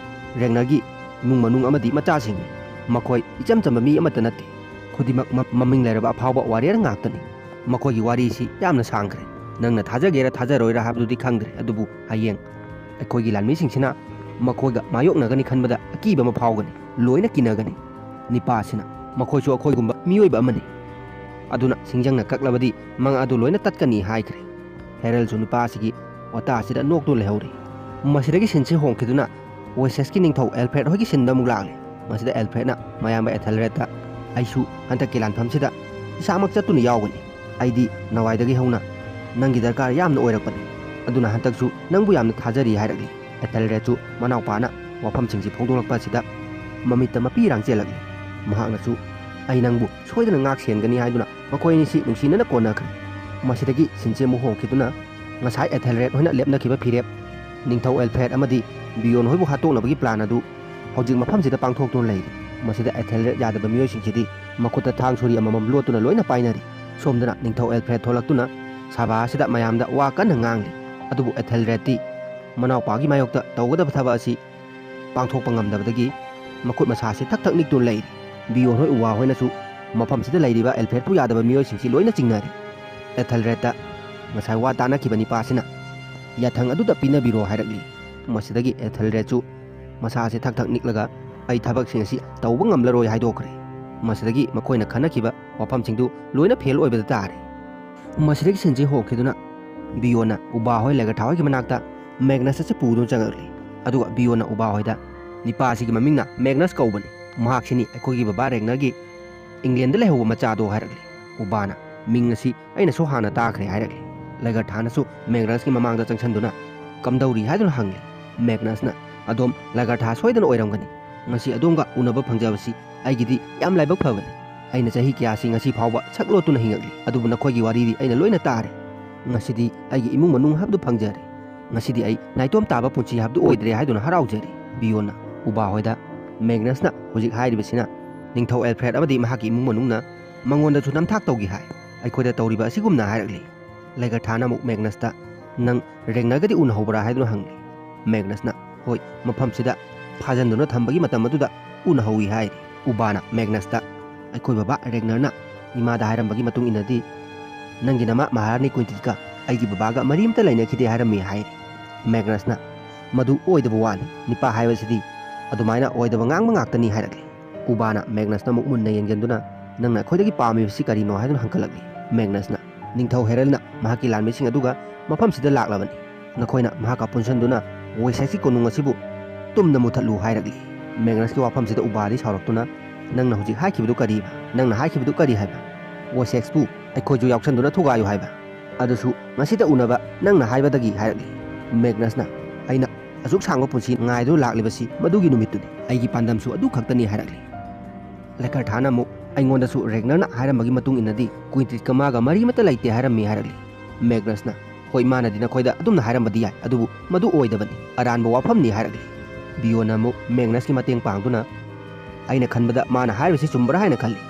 ꯔꯦꯒꯅꯔꯒꯤ ꯏꯃꯨꯡ ꯃꯅꯨꯡ ꯑꯃꯗꯤ ꯃꯆꯥꯁꯤꯡꯅꯤ꯫ ꯃꯈꯣꯏ ꯏꯆꯝ ꯆꯝꯕ ꯃꯤ ꯑꯃꯠꯇ ꯅꯠꯇꯦ, ꯈꯨꯗꯤꯡꯃꯛ ꯃ-, ꯃꯃꯤꯡ ꯂꯩꯔꯕ ꯑꯐꯥꯎꯕ ꯋꯥꯔꯤꯌꯔ ꯉꯥꯛꯇꯅꯤ꯫ ꯃꯈꯣꯏꯒꯤ ꯋꯥꯔꯤꯁꯤ ꯌꯥꯝꯅ ꯁꯥꯡꯈ꯭ꯔꯦ꯫ ꯅꯪꯅ ꯊꯥꯖꯒꯦꯔꯥ ꯊꯥꯖꯔꯣꯏꯔꯥ ꯍꯥꯏꯕꯗꯨꯗꯤ ꯈꯪꯗ꯭ꯔꯦ, ꯑꯗꯨꯕꯨ ꯍꯌꯦꯡ ꯑꯩꯈꯣꯏꯒꯤ ꯂꯥꯟꯃꯤꯁꯤꯡꯁꯤꯅ ꯃꯈꯣꯏꯒ ꯃꯥꯌꯣꯛꯅꯒꯅꯤ ꯈꯟꯕꯗ ꯑꯀꯤꯕ ꯑꯃ ꯐꯥꯎꯒꯅꯤ, ꯂꯣꯏꯅ ꯀꯤꯅꯒꯅꯤ꯫ ꯅꯤꯄꯥ ꯑꯁꯤꯅ, ꯃꯈꯣꯏꯁꯨ ꯑꯩꯈꯣꯏꯒꯨꯝꯕ ꯃꯤꯑꯣꯏꯕ ꯑꯃꯅꯤ, ꯑꯗꯨꯅ ꯁꯤꯡꯖꯪꯅ ꯀꯛꯂꯕꯗꯤ ꯃꯉꯥ ꯑꯗꯨ ꯂꯣꯏꯅ ꯇꯠꯀꯅꯤ" ꯍꯥꯏꯈ꯭ꯔꯦ꯫ ꯍꯦꯔꯜꯁꯨ ꯅꯤꯄꯥ ꯑꯁꯤꯒꯤ ꯋꯥꯇꯥ ꯑꯁꯤꯗ ꯅꯣꯛꯇꯨꯅ ꯂꯩꯍꯧꯔꯤ꯫ ꯃꯁꯤꯗꯒꯤ ꯁꯤꯟꯁꯤ ꯍꯣꯡꯈꯤꯗꯨꯅ ꯋꯦꯁꯦꯁꯀꯤ ꯅꯤꯡꯊꯧ ꯑꯦꯜꯐ꯭ꯔꯦꯗ ꯍꯣꯏꯒꯤ ꯁꯤꯟꯗ ꯑꯃꯨꯛ ꯂꯥꯛꯂꯦ꯫ ꯃꯁꯤꯗ ꯑꯦꯜꯐ꯭ꯔꯦꯗꯅ ꯃꯌꯥꯝꯕ ꯑꯦꯊꯦꯜꯔꯦꯗꯇ, "ꯑꯩꯁꯨ ꯍꯟꯗꯛꯀꯤ ꯂꯥꯟꯐꯝꯁꯤꯗ ꯏꯁꯥꯃꯛ ꯆꯠꯇꯨꯅ ꯌꯥꯎꯒꯅꯤ꯫ ꯑꯩꯗꯤ ꯅꯋꯥꯏꯗꯒꯤ ꯍꯧꯅ ꯅꯪꯒꯤ ꯗꯔꯀꯥꯔ ꯌꯥꯝꯅ ꯑꯣꯏꯔꯛꯄꯅꯤ, ꯑꯗꯨꯅ ꯍꯟꯗꯛꯁꯨ ꯅꯪꯕꯨ ꯌꯥꯝꯅ ꯊꯥꯖꯔꯤ" ꯍꯥꯏꯔꯛꯂꯤ꯫ ꯑꯦꯊꯦꯜꯔꯦꯗꯁꯨ ꯃꯅꯥꯎꯄꯥꯅ ꯋꯥꯐꯝꯁꯤꯡꯁꯤ ꯐꯣꯡꯗꯣꯛꯂꯛꯄ ꯑꯁꯤꯗ ꯃꯃꯤꯠꯇ ꯃꯄꯤ ꯏꯔꯥꯡ ꯆꯦꯜꯂꯛꯂꯤ꯫ ꯃꯍꯥꯛꯅꯁꯨ, "ꯑꯩ ꯅꯪꯕꯨ ꯁꯣꯏꯗꯅ ꯉꯥꯛ ꯁꯦꯟꯒꯅꯤ" ꯍꯥꯏꯗꯨꯅ ꯃꯈꯣꯏ ꯑꯅꯤꯁꯤ ꯅꯨꯡꯁꯤꯅꯅ ꯀꯣꯟꯅꯈ꯭ꯔꯦ꯫ ꯃꯁꯤꯗꯒꯤ ꯁꯤꯟꯁꯤ ꯑꯃꯨꯛ ꯍꯣꯡꯈꯤꯗꯨꯅ ꯉꯁꯥꯏ ꯑꯦꯊꯦꯜꯔꯦꯗ ꯍꯣꯏꯅ ꯂꯦꯞꯅꯈꯤꯕ ꯐꯤꯔꯦꯞ, ꯅꯤꯡꯊꯧ ꯑꯦꯜꯐ꯭ꯔꯦꯗ ꯑꯃꯗꯤ ꯕꯤꯌꯣꯟ ꯍꯣꯏꯕꯨ ꯍꯥꯠꯇꯣꯛꯅꯕꯒꯤ ꯄ꯭ꯂꯥꯟ ꯑꯗꯨ ꯍꯧꯖꯤꯛ ꯃꯐꯝꯁꯤꯗ ꯄꯥꯡꯊꯣꯛꯇꯨꯅ ꯂꯩꯔꯤ꯫ ꯃꯁꯤꯗ ꯑꯦꯊꯦꯜꯔꯦꯗ ꯌꯥꯗꯕ ꯃꯤꯑꯣꯏꯁꯤꯡꯁꯤꯗꯤ ꯃꯈꯨꯠꯇ ꯊꯥꯡ ꯁꯣꯔꯤ ꯑꯃꯃꯝ ꯂꯣꯠꯇꯨꯅ ꯂꯣꯏꯅ ꯄꯥꯏꯅꯔꯤ꯫ ꯁꯣꯝꯗꯅ ꯅꯤꯡꯊꯧ ꯑꯦꯜꯐ꯭ꯔꯦꯗ ꯊꯣꯛꯂꯛꯇꯨꯅ ꯁꯚꯥ ꯑꯁꯤꯗ ꯃꯌꯥꯝꯗ ꯋꯥ ꯀꯟꯅ ꯉꯥꯡꯂꯤ꯫ ꯑꯗꯨꯕꯨ ꯑꯦꯊꯦꯜꯔꯦꯗꯇꯤ ꯃꯅꯥꯎꯄꯥꯒꯤ ꯃꯥꯌꯣꯛꯇ ꯇꯧꯒꯗꯕ ꯊꯕꯛ ꯑꯁꯤ ꯄꯥꯡꯊꯣꯛꯄ ꯉꯝꯗꯕꯗꯒꯤ ꯃꯈꯨꯠ ꯃꯁꯥꯁꯤ ꯊꯛ ꯊꯛ ꯅꯤꯛꯇꯨꯅ ꯂꯩꯔꯤ꯫ ꯕꯤꯌꯣꯟ ꯍꯣꯏ ꯎ ꯋꯥ ꯍꯣꯏꯅꯁꯨ ꯃꯐꯝꯁꯤꯗ ꯂꯩꯔꯤꯕ ꯑꯦꯜꯐ꯭ꯔꯦꯗꯄꯨ ꯌꯥꯗꯕ ꯃꯤꯑꯣꯏꯁꯤꯡꯁꯤ ꯂꯣꯏꯅ ꯆꯤꯡꯅꯔꯤ꯫ ꯑꯦꯊꯦꯜꯔꯦꯗꯇ ꯉꯁꯥꯏ ꯋꯥ ꯇꯥꯅꯈꯤꯕ ꯅꯤꯄꯥ ꯑꯁꯤꯅ ꯌꯥꯊꯪ ꯑꯗꯨꯗ ꯄꯤꯅꯕꯤꯔꯣ ꯍꯥꯏꯔꯛꯂꯤ꯫ ꯃꯁꯤꯗꯒꯤ ꯑꯦꯊꯦꯜꯔꯦꯗꯁꯨ ꯃꯁꯥꯁꯦ ꯊꯛ ꯊꯛ ꯅꯤꯛꯂꯒ, "ꯑꯩ ꯊꯕꯛꯁꯤꯡ ꯑꯁꯤ ꯇꯧꯕ ꯉꯝꯂꯔꯣꯏ" ꯍꯥꯏꯗꯣꯛꯈ꯭ꯔꯦ꯫ ꯃꯁꯤꯗꯒꯤ ꯃꯈꯣꯏꯅ ꯈꯟꯅꯈꯤꯕ ꯋꯥꯐꯝꯁꯤꯡꯗꯨ ꯂꯣꯏꯅ ꯐꯦꯜ ꯑꯣꯏꯕꯗ ꯇꯥꯔꯦ꯫ ꯃꯁꯤꯗꯒꯤ ꯁꯤꯟꯁꯤ ꯍꯣꯡꯈꯤꯗꯨꯅ ꯕꯤꯌꯣꯟꯅ ꯎꯕꯥ ꯍꯣꯏ ꯂꯦꯒꯔꯊꯥ ꯍꯣꯏꯒꯤ ꯃꯅꯥꯛꯇ ꯃꯦꯒꯅꯁ ꯑꯁꯤ ꯄꯨꯗꯨꯅ ꯆꯪꯉꯛꯂꯤ꯫ ꯑꯗꯨꯒ ꯕꯤꯌꯣꯟꯅ ꯎꯕꯥ ꯍꯣꯏꯗ, "ꯅꯤꯄꯥ ꯑꯁꯤꯒꯤ ꯃꯃꯤꯡꯅ ꯃꯦꯒꯅꯁ ꯀꯧꯕꯅꯤ, ꯃꯍꯥꯛꯁꯤꯅꯤ ꯑꯩꯈꯣꯏꯒꯤ ꯕꯕꯥ ꯔꯦꯒꯅꯔꯒꯤ ꯏꯪꯂꯦꯟꯗ ꯂꯩꯍꯧꯕ ꯃꯆꯥꯗꯣ" ꯍꯥꯏꯔꯛꯂꯤ꯫ ꯎꯕꯥꯅ, "ꯃꯤꯡ ꯑꯁꯤ ꯑꯩꯅꯁꯨ ꯍꯥꯟꯅ ꯇꯥꯈ꯭ꯔꯦ" ꯍꯥꯏꯔꯛꯂꯤ꯫ ꯂꯦꯒꯔꯊꯥꯅꯁꯨ ꯃꯦꯒꯅꯁꯀꯤ ꯃꯃꯥꯡꯗ ꯆꯪꯁꯤꯟꯗꯨꯅ, "ꯀꯝꯗꯧꯔꯤ?" ꯍꯥꯏꯗꯨꯅ ꯍꯪꯂꯤ꯫ ꯃꯦꯒꯅꯁꯅ, "ꯑꯗꯣꯝ ꯂꯦꯒꯔꯊꯥ ꯁꯣꯏꯗꯅ ꯑꯣꯏꯔꯝꯒꯅꯤ꯫ ꯉꯁꯤ ꯑꯗꯣꯝꯒ ꯎꯅꯕ ꯐꯪꯖꯕꯁꯤ ꯑꯩꯒꯤꯗꯤ ꯌꯥꯝ ꯂꯥꯏꯕꯛ ꯐꯕꯅꯤ꯫ ꯑꯩꯅ ꯆꯍꯤ ꯀꯌꯥꯁꯤ ꯉꯁꯤ ꯐꯥꯎꯕ ꯁꯛ ꯂꯣꯠꯇꯨꯅ ꯍꯤꯡꯉꯛꯂꯤ, ꯑꯗꯨꯕꯨ ꯅꯈꯣꯏꯒꯤ ꯋꯥꯔꯤꯗꯤ ꯑꯩꯅ ꯂꯣꯏꯅ ꯇꯥꯔꯦ꯫ ꯉꯁꯤꯗꯤ ꯑꯩꯒꯤ ꯏꯃꯨꯡ ꯃꯅꯨꯡ ꯍꯥꯏꯕꯗꯨ ꯐꯪꯖꯔꯦ꯫ ꯉꯁꯤꯗꯤ ꯑꯩ ꯅꯥꯏꯇꯣꯝ ꯇꯥꯕ ꯄꯨꯟꯁꯤ ꯍꯥꯏꯕꯗꯨ ꯑꯣꯏꯗ꯭ꯔꯦ" ꯍꯥꯏꯗꯨꯅ ꯍꯔꯥꯎꯖꯔꯤ꯫ ꯕꯤꯌꯣꯟꯅ ꯎꯕꯥ ꯍꯣꯏꯗ, "ꯃꯦꯒꯅꯁꯅ ꯍꯧꯖꯤꯛ ꯍꯥꯏꯔꯤꯕꯁꯤꯅ ꯅꯤꯡꯊꯧ ꯑꯦꯜꯐ꯭ꯔꯦꯗ ꯑꯃꯗꯤ ꯃꯍꯥꯛꯀꯤ ꯏꯃꯨꯡ ꯃꯅꯨꯡꯅ ꯃꯉꯣꯟꯗꯁꯨ ꯅꯝꯊꯥꯛ ꯇꯧꯈꯤ ꯍꯥꯏ꯫ ꯑꯩꯈꯣꯏꯗ ꯇꯧꯔꯤꯕ ꯑꯁꯤꯒꯨꯝꯅ" ꯍꯥꯏꯔꯛꯂꯤ꯫ ꯂꯦꯒꯔꯊꯥꯅ ꯑꯃꯨꯛ ꯃꯦꯒꯅꯁꯇ, "ꯅꯪ ꯔꯦꯒꯅꯔꯒꯗꯤ ꯎꯅꯍꯧꯕ꯭ꯔꯥ?" ꯍꯥꯏꯗꯨꯅ ꯍꯪꯂꯤ꯫ ꯃꯦꯒꯅꯁꯅ, "ꯍꯣꯏ, ꯃꯐꯝꯁꯤꯗ ꯐꯥꯖꯟꯗꯨꯅ ꯊꯝꯕꯒꯤ ꯃꯇꯝ ꯑꯗꯨꯗ ꯎꯅꯍꯧꯏ" ꯍꯥꯏꯔꯤ꯫ ꯎꯕꯥꯅ ꯃꯦꯒꯅꯁꯇ, "ꯑꯩꯈꯣꯏ ꯕꯕꯥ ꯔꯦꯒꯅꯔꯅ ꯏꯃꯥꯗ ꯍꯥꯏꯔꯝꯕꯒꯤ ꯃꯇꯨꯡ ꯏꯟꯅꯗꯤ, ꯅꯪꯒꯤ ꯅꯃꯥ ꯃꯍꯥꯔꯥꯅꯤ ꯀ꯭ꯋꯤꯟꯇꯤꯠꯀ ꯑꯩꯒꯤ ꯕꯕꯥꯒ ꯃꯔꯤ ꯑꯃꯇ ꯂꯩꯅꯈꯤꯗꯦ ꯍꯥꯏꯔꯝꯃꯤ" ꯍꯥꯏꯔꯤ꯫ ꯃꯦꯒꯅꯁꯅ, "ꯃꯗꯨ ꯑꯣꯏꯗꯕ ꯋꯥꯅꯤ, ꯅꯤꯄꯥ ꯍꯥꯏꯕꯁꯤꯗꯤ ꯑꯗꯨꯃꯥꯏꯅ ꯑꯣꯏꯗꯕ ꯉꯥꯡꯕ ꯉꯥꯛꯇꯅꯤ" ꯍꯥꯏꯔꯛꯂꯤ꯫ ꯎꯕꯥꯅ ꯃꯦꯒꯅꯁꯅ ꯑꯃꯨꯛ ꯃꯨꯟꯅ ꯌꯦꯡꯁꯤꯟꯗꯨꯅ, "ꯅꯪꯅ ꯑꯩꯈꯣꯏꯗꯒꯤ ꯄꯥꯝꯃꯤꯕꯁꯤ ꯀꯔꯤꯅꯣ?" ꯍꯥꯏꯗꯨꯅ ꯍꯪꯒꯠꯂꯛꯂꯤ꯫ ꯃꯦꯒꯅꯁꯅ, "ꯅꯤꯡꯊꯧ ꯍꯦꯔꯜꯅ ꯃꯍꯥꯛꯀꯤ ꯂꯥꯟꯃꯤꯁꯤꯡ ꯑꯗꯨꯒ ꯃꯐꯝꯁꯤꯗ ꯂꯥꯛꯂꯕꯅꯤ꯫ ꯅꯈꯣꯏꯅ ꯃꯍꯥꯛꯀ ꯄꯨꯟꯁꯤꯟꯗꯨꯅ ꯋꯦꯁꯦꯛꯁꯀꯤ ꯀꯣꯅꯨꯡ ꯑꯁꯤꯕꯨ ꯇꯨꯝꯅ ꯃꯨꯊꯠꯂꯨ" ꯍꯥꯏꯔꯛꯂꯤ꯫ ꯃꯦꯒꯅꯁꯀꯤ ꯋꯥꯐꯝꯁꯤꯗ ꯎꯕꯥꯗꯤ ꯁꯥꯎꯔꯛꯇꯨꯅ, "ꯅꯪꯅ ꯍꯧꯖꯤꯛ ꯍꯥꯏꯈꯤꯕꯗꯨ ꯀꯔꯤꯕ? ꯅꯪꯅ ꯍꯥꯏꯈꯤꯕꯗꯨ ꯀꯔꯤ ꯍꯥꯏꯕ? ꯋꯦꯁꯦꯛꯁꯄꯨ ꯑꯩꯈꯣꯏꯁꯨ ꯌꯥꯎꯁꯟꯗꯨꯅ ꯊꯨꯒꯥꯏꯌꯨ ꯍꯥꯏꯕ? ꯑꯗꯨꯁꯨ ꯉꯁꯤꯗ ꯎꯅꯕ ꯅꯪꯅ ꯍꯥꯏꯕꯗꯒꯤ" ꯍꯥꯏꯔꯛꯂꯤ꯫ ꯃꯦꯒꯅꯁꯅ, "ꯑꯩꯅ ꯑꯁꯨꯛ ꯁꯥꯡꯕ ꯄꯨꯟꯁꯤ ꯉꯥꯏꯗꯨꯅ ꯂꯥꯛꯂꯤꯕꯁꯤ ꯃꯗꯨꯒꯤ ꯅꯨꯃꯤꯠꯇꯨꯅꯤ꯫ ꯑꯩꯒꯤ ꯄꯥꯟꯗꯝꯁꯨ ꯑꯗꯨ ꯈꯛꯇꯅꯤ" ꯍꯥꯏꯔꯛꯂꯤ꯫ ꯂꯦꯒꯔꯊꯥꯅ ꯑꯃꯨꯛ, "ꯑꯩꯉꯣꯟꯗꯁꯨ ꯔꯦꯒꯅꯔꯅ ꯍꯥꯏꯔꯝꯕꯒꯤ ꯃꯇꯨꯡ ꯏꯟꯅꯗꯤ ꯀ꯭ꯋꯤꯟꯇꯤꯠꯀ ꯃꯥꯒ ꯃꯔꯤ ꯑꯃꯠꯇ ꯂꯩꯇꯦ ꯍꯥꯏꯔꯝꯃꯤ" ꯍꯥꯏꯔꯛꯂꯤ꯫ ꯃꯦꯒꯅꯁꯅ, "ꯍꯣꯏ, ꯃꯥꯅꯗꯤ ꯅꯈꯣꯏꯗ ꯑꯗꯨꯝꯅ ꯍꯥꯏꯔꯝꯕꯗꯤ ꯌꯥꯏ, ꯑꯗꯨꯕꯨ ꯃꯗꯨ ꯑꯣꯏꯗꯕꯅꯤ, ꯑꯔꯥꯟꯕ ꯋꯥꯐꯝꯅꯤ" ꯍꯥꯏꯔꯛꯂꯤ꯫ ꯕꯤꯌꯣꯟꯅ ꯑꯃꯨꯛ ꯃꯦꯒꯅꯁꯀꯤ ꯃꯇꯦꯡ ꯄꯥꯡꯗꯨꯅ, "ꯑꯩꯅ ꯈꯟꯕꯗ ꯃꯥꯅ ꯍꯥꯏꯔꯤꯕꯁꯤ ꯆꯨꯝꯕ꯭ꯔꯥ ꯍꯥꯏꯅ ꯈꯜꯂꯤ꯫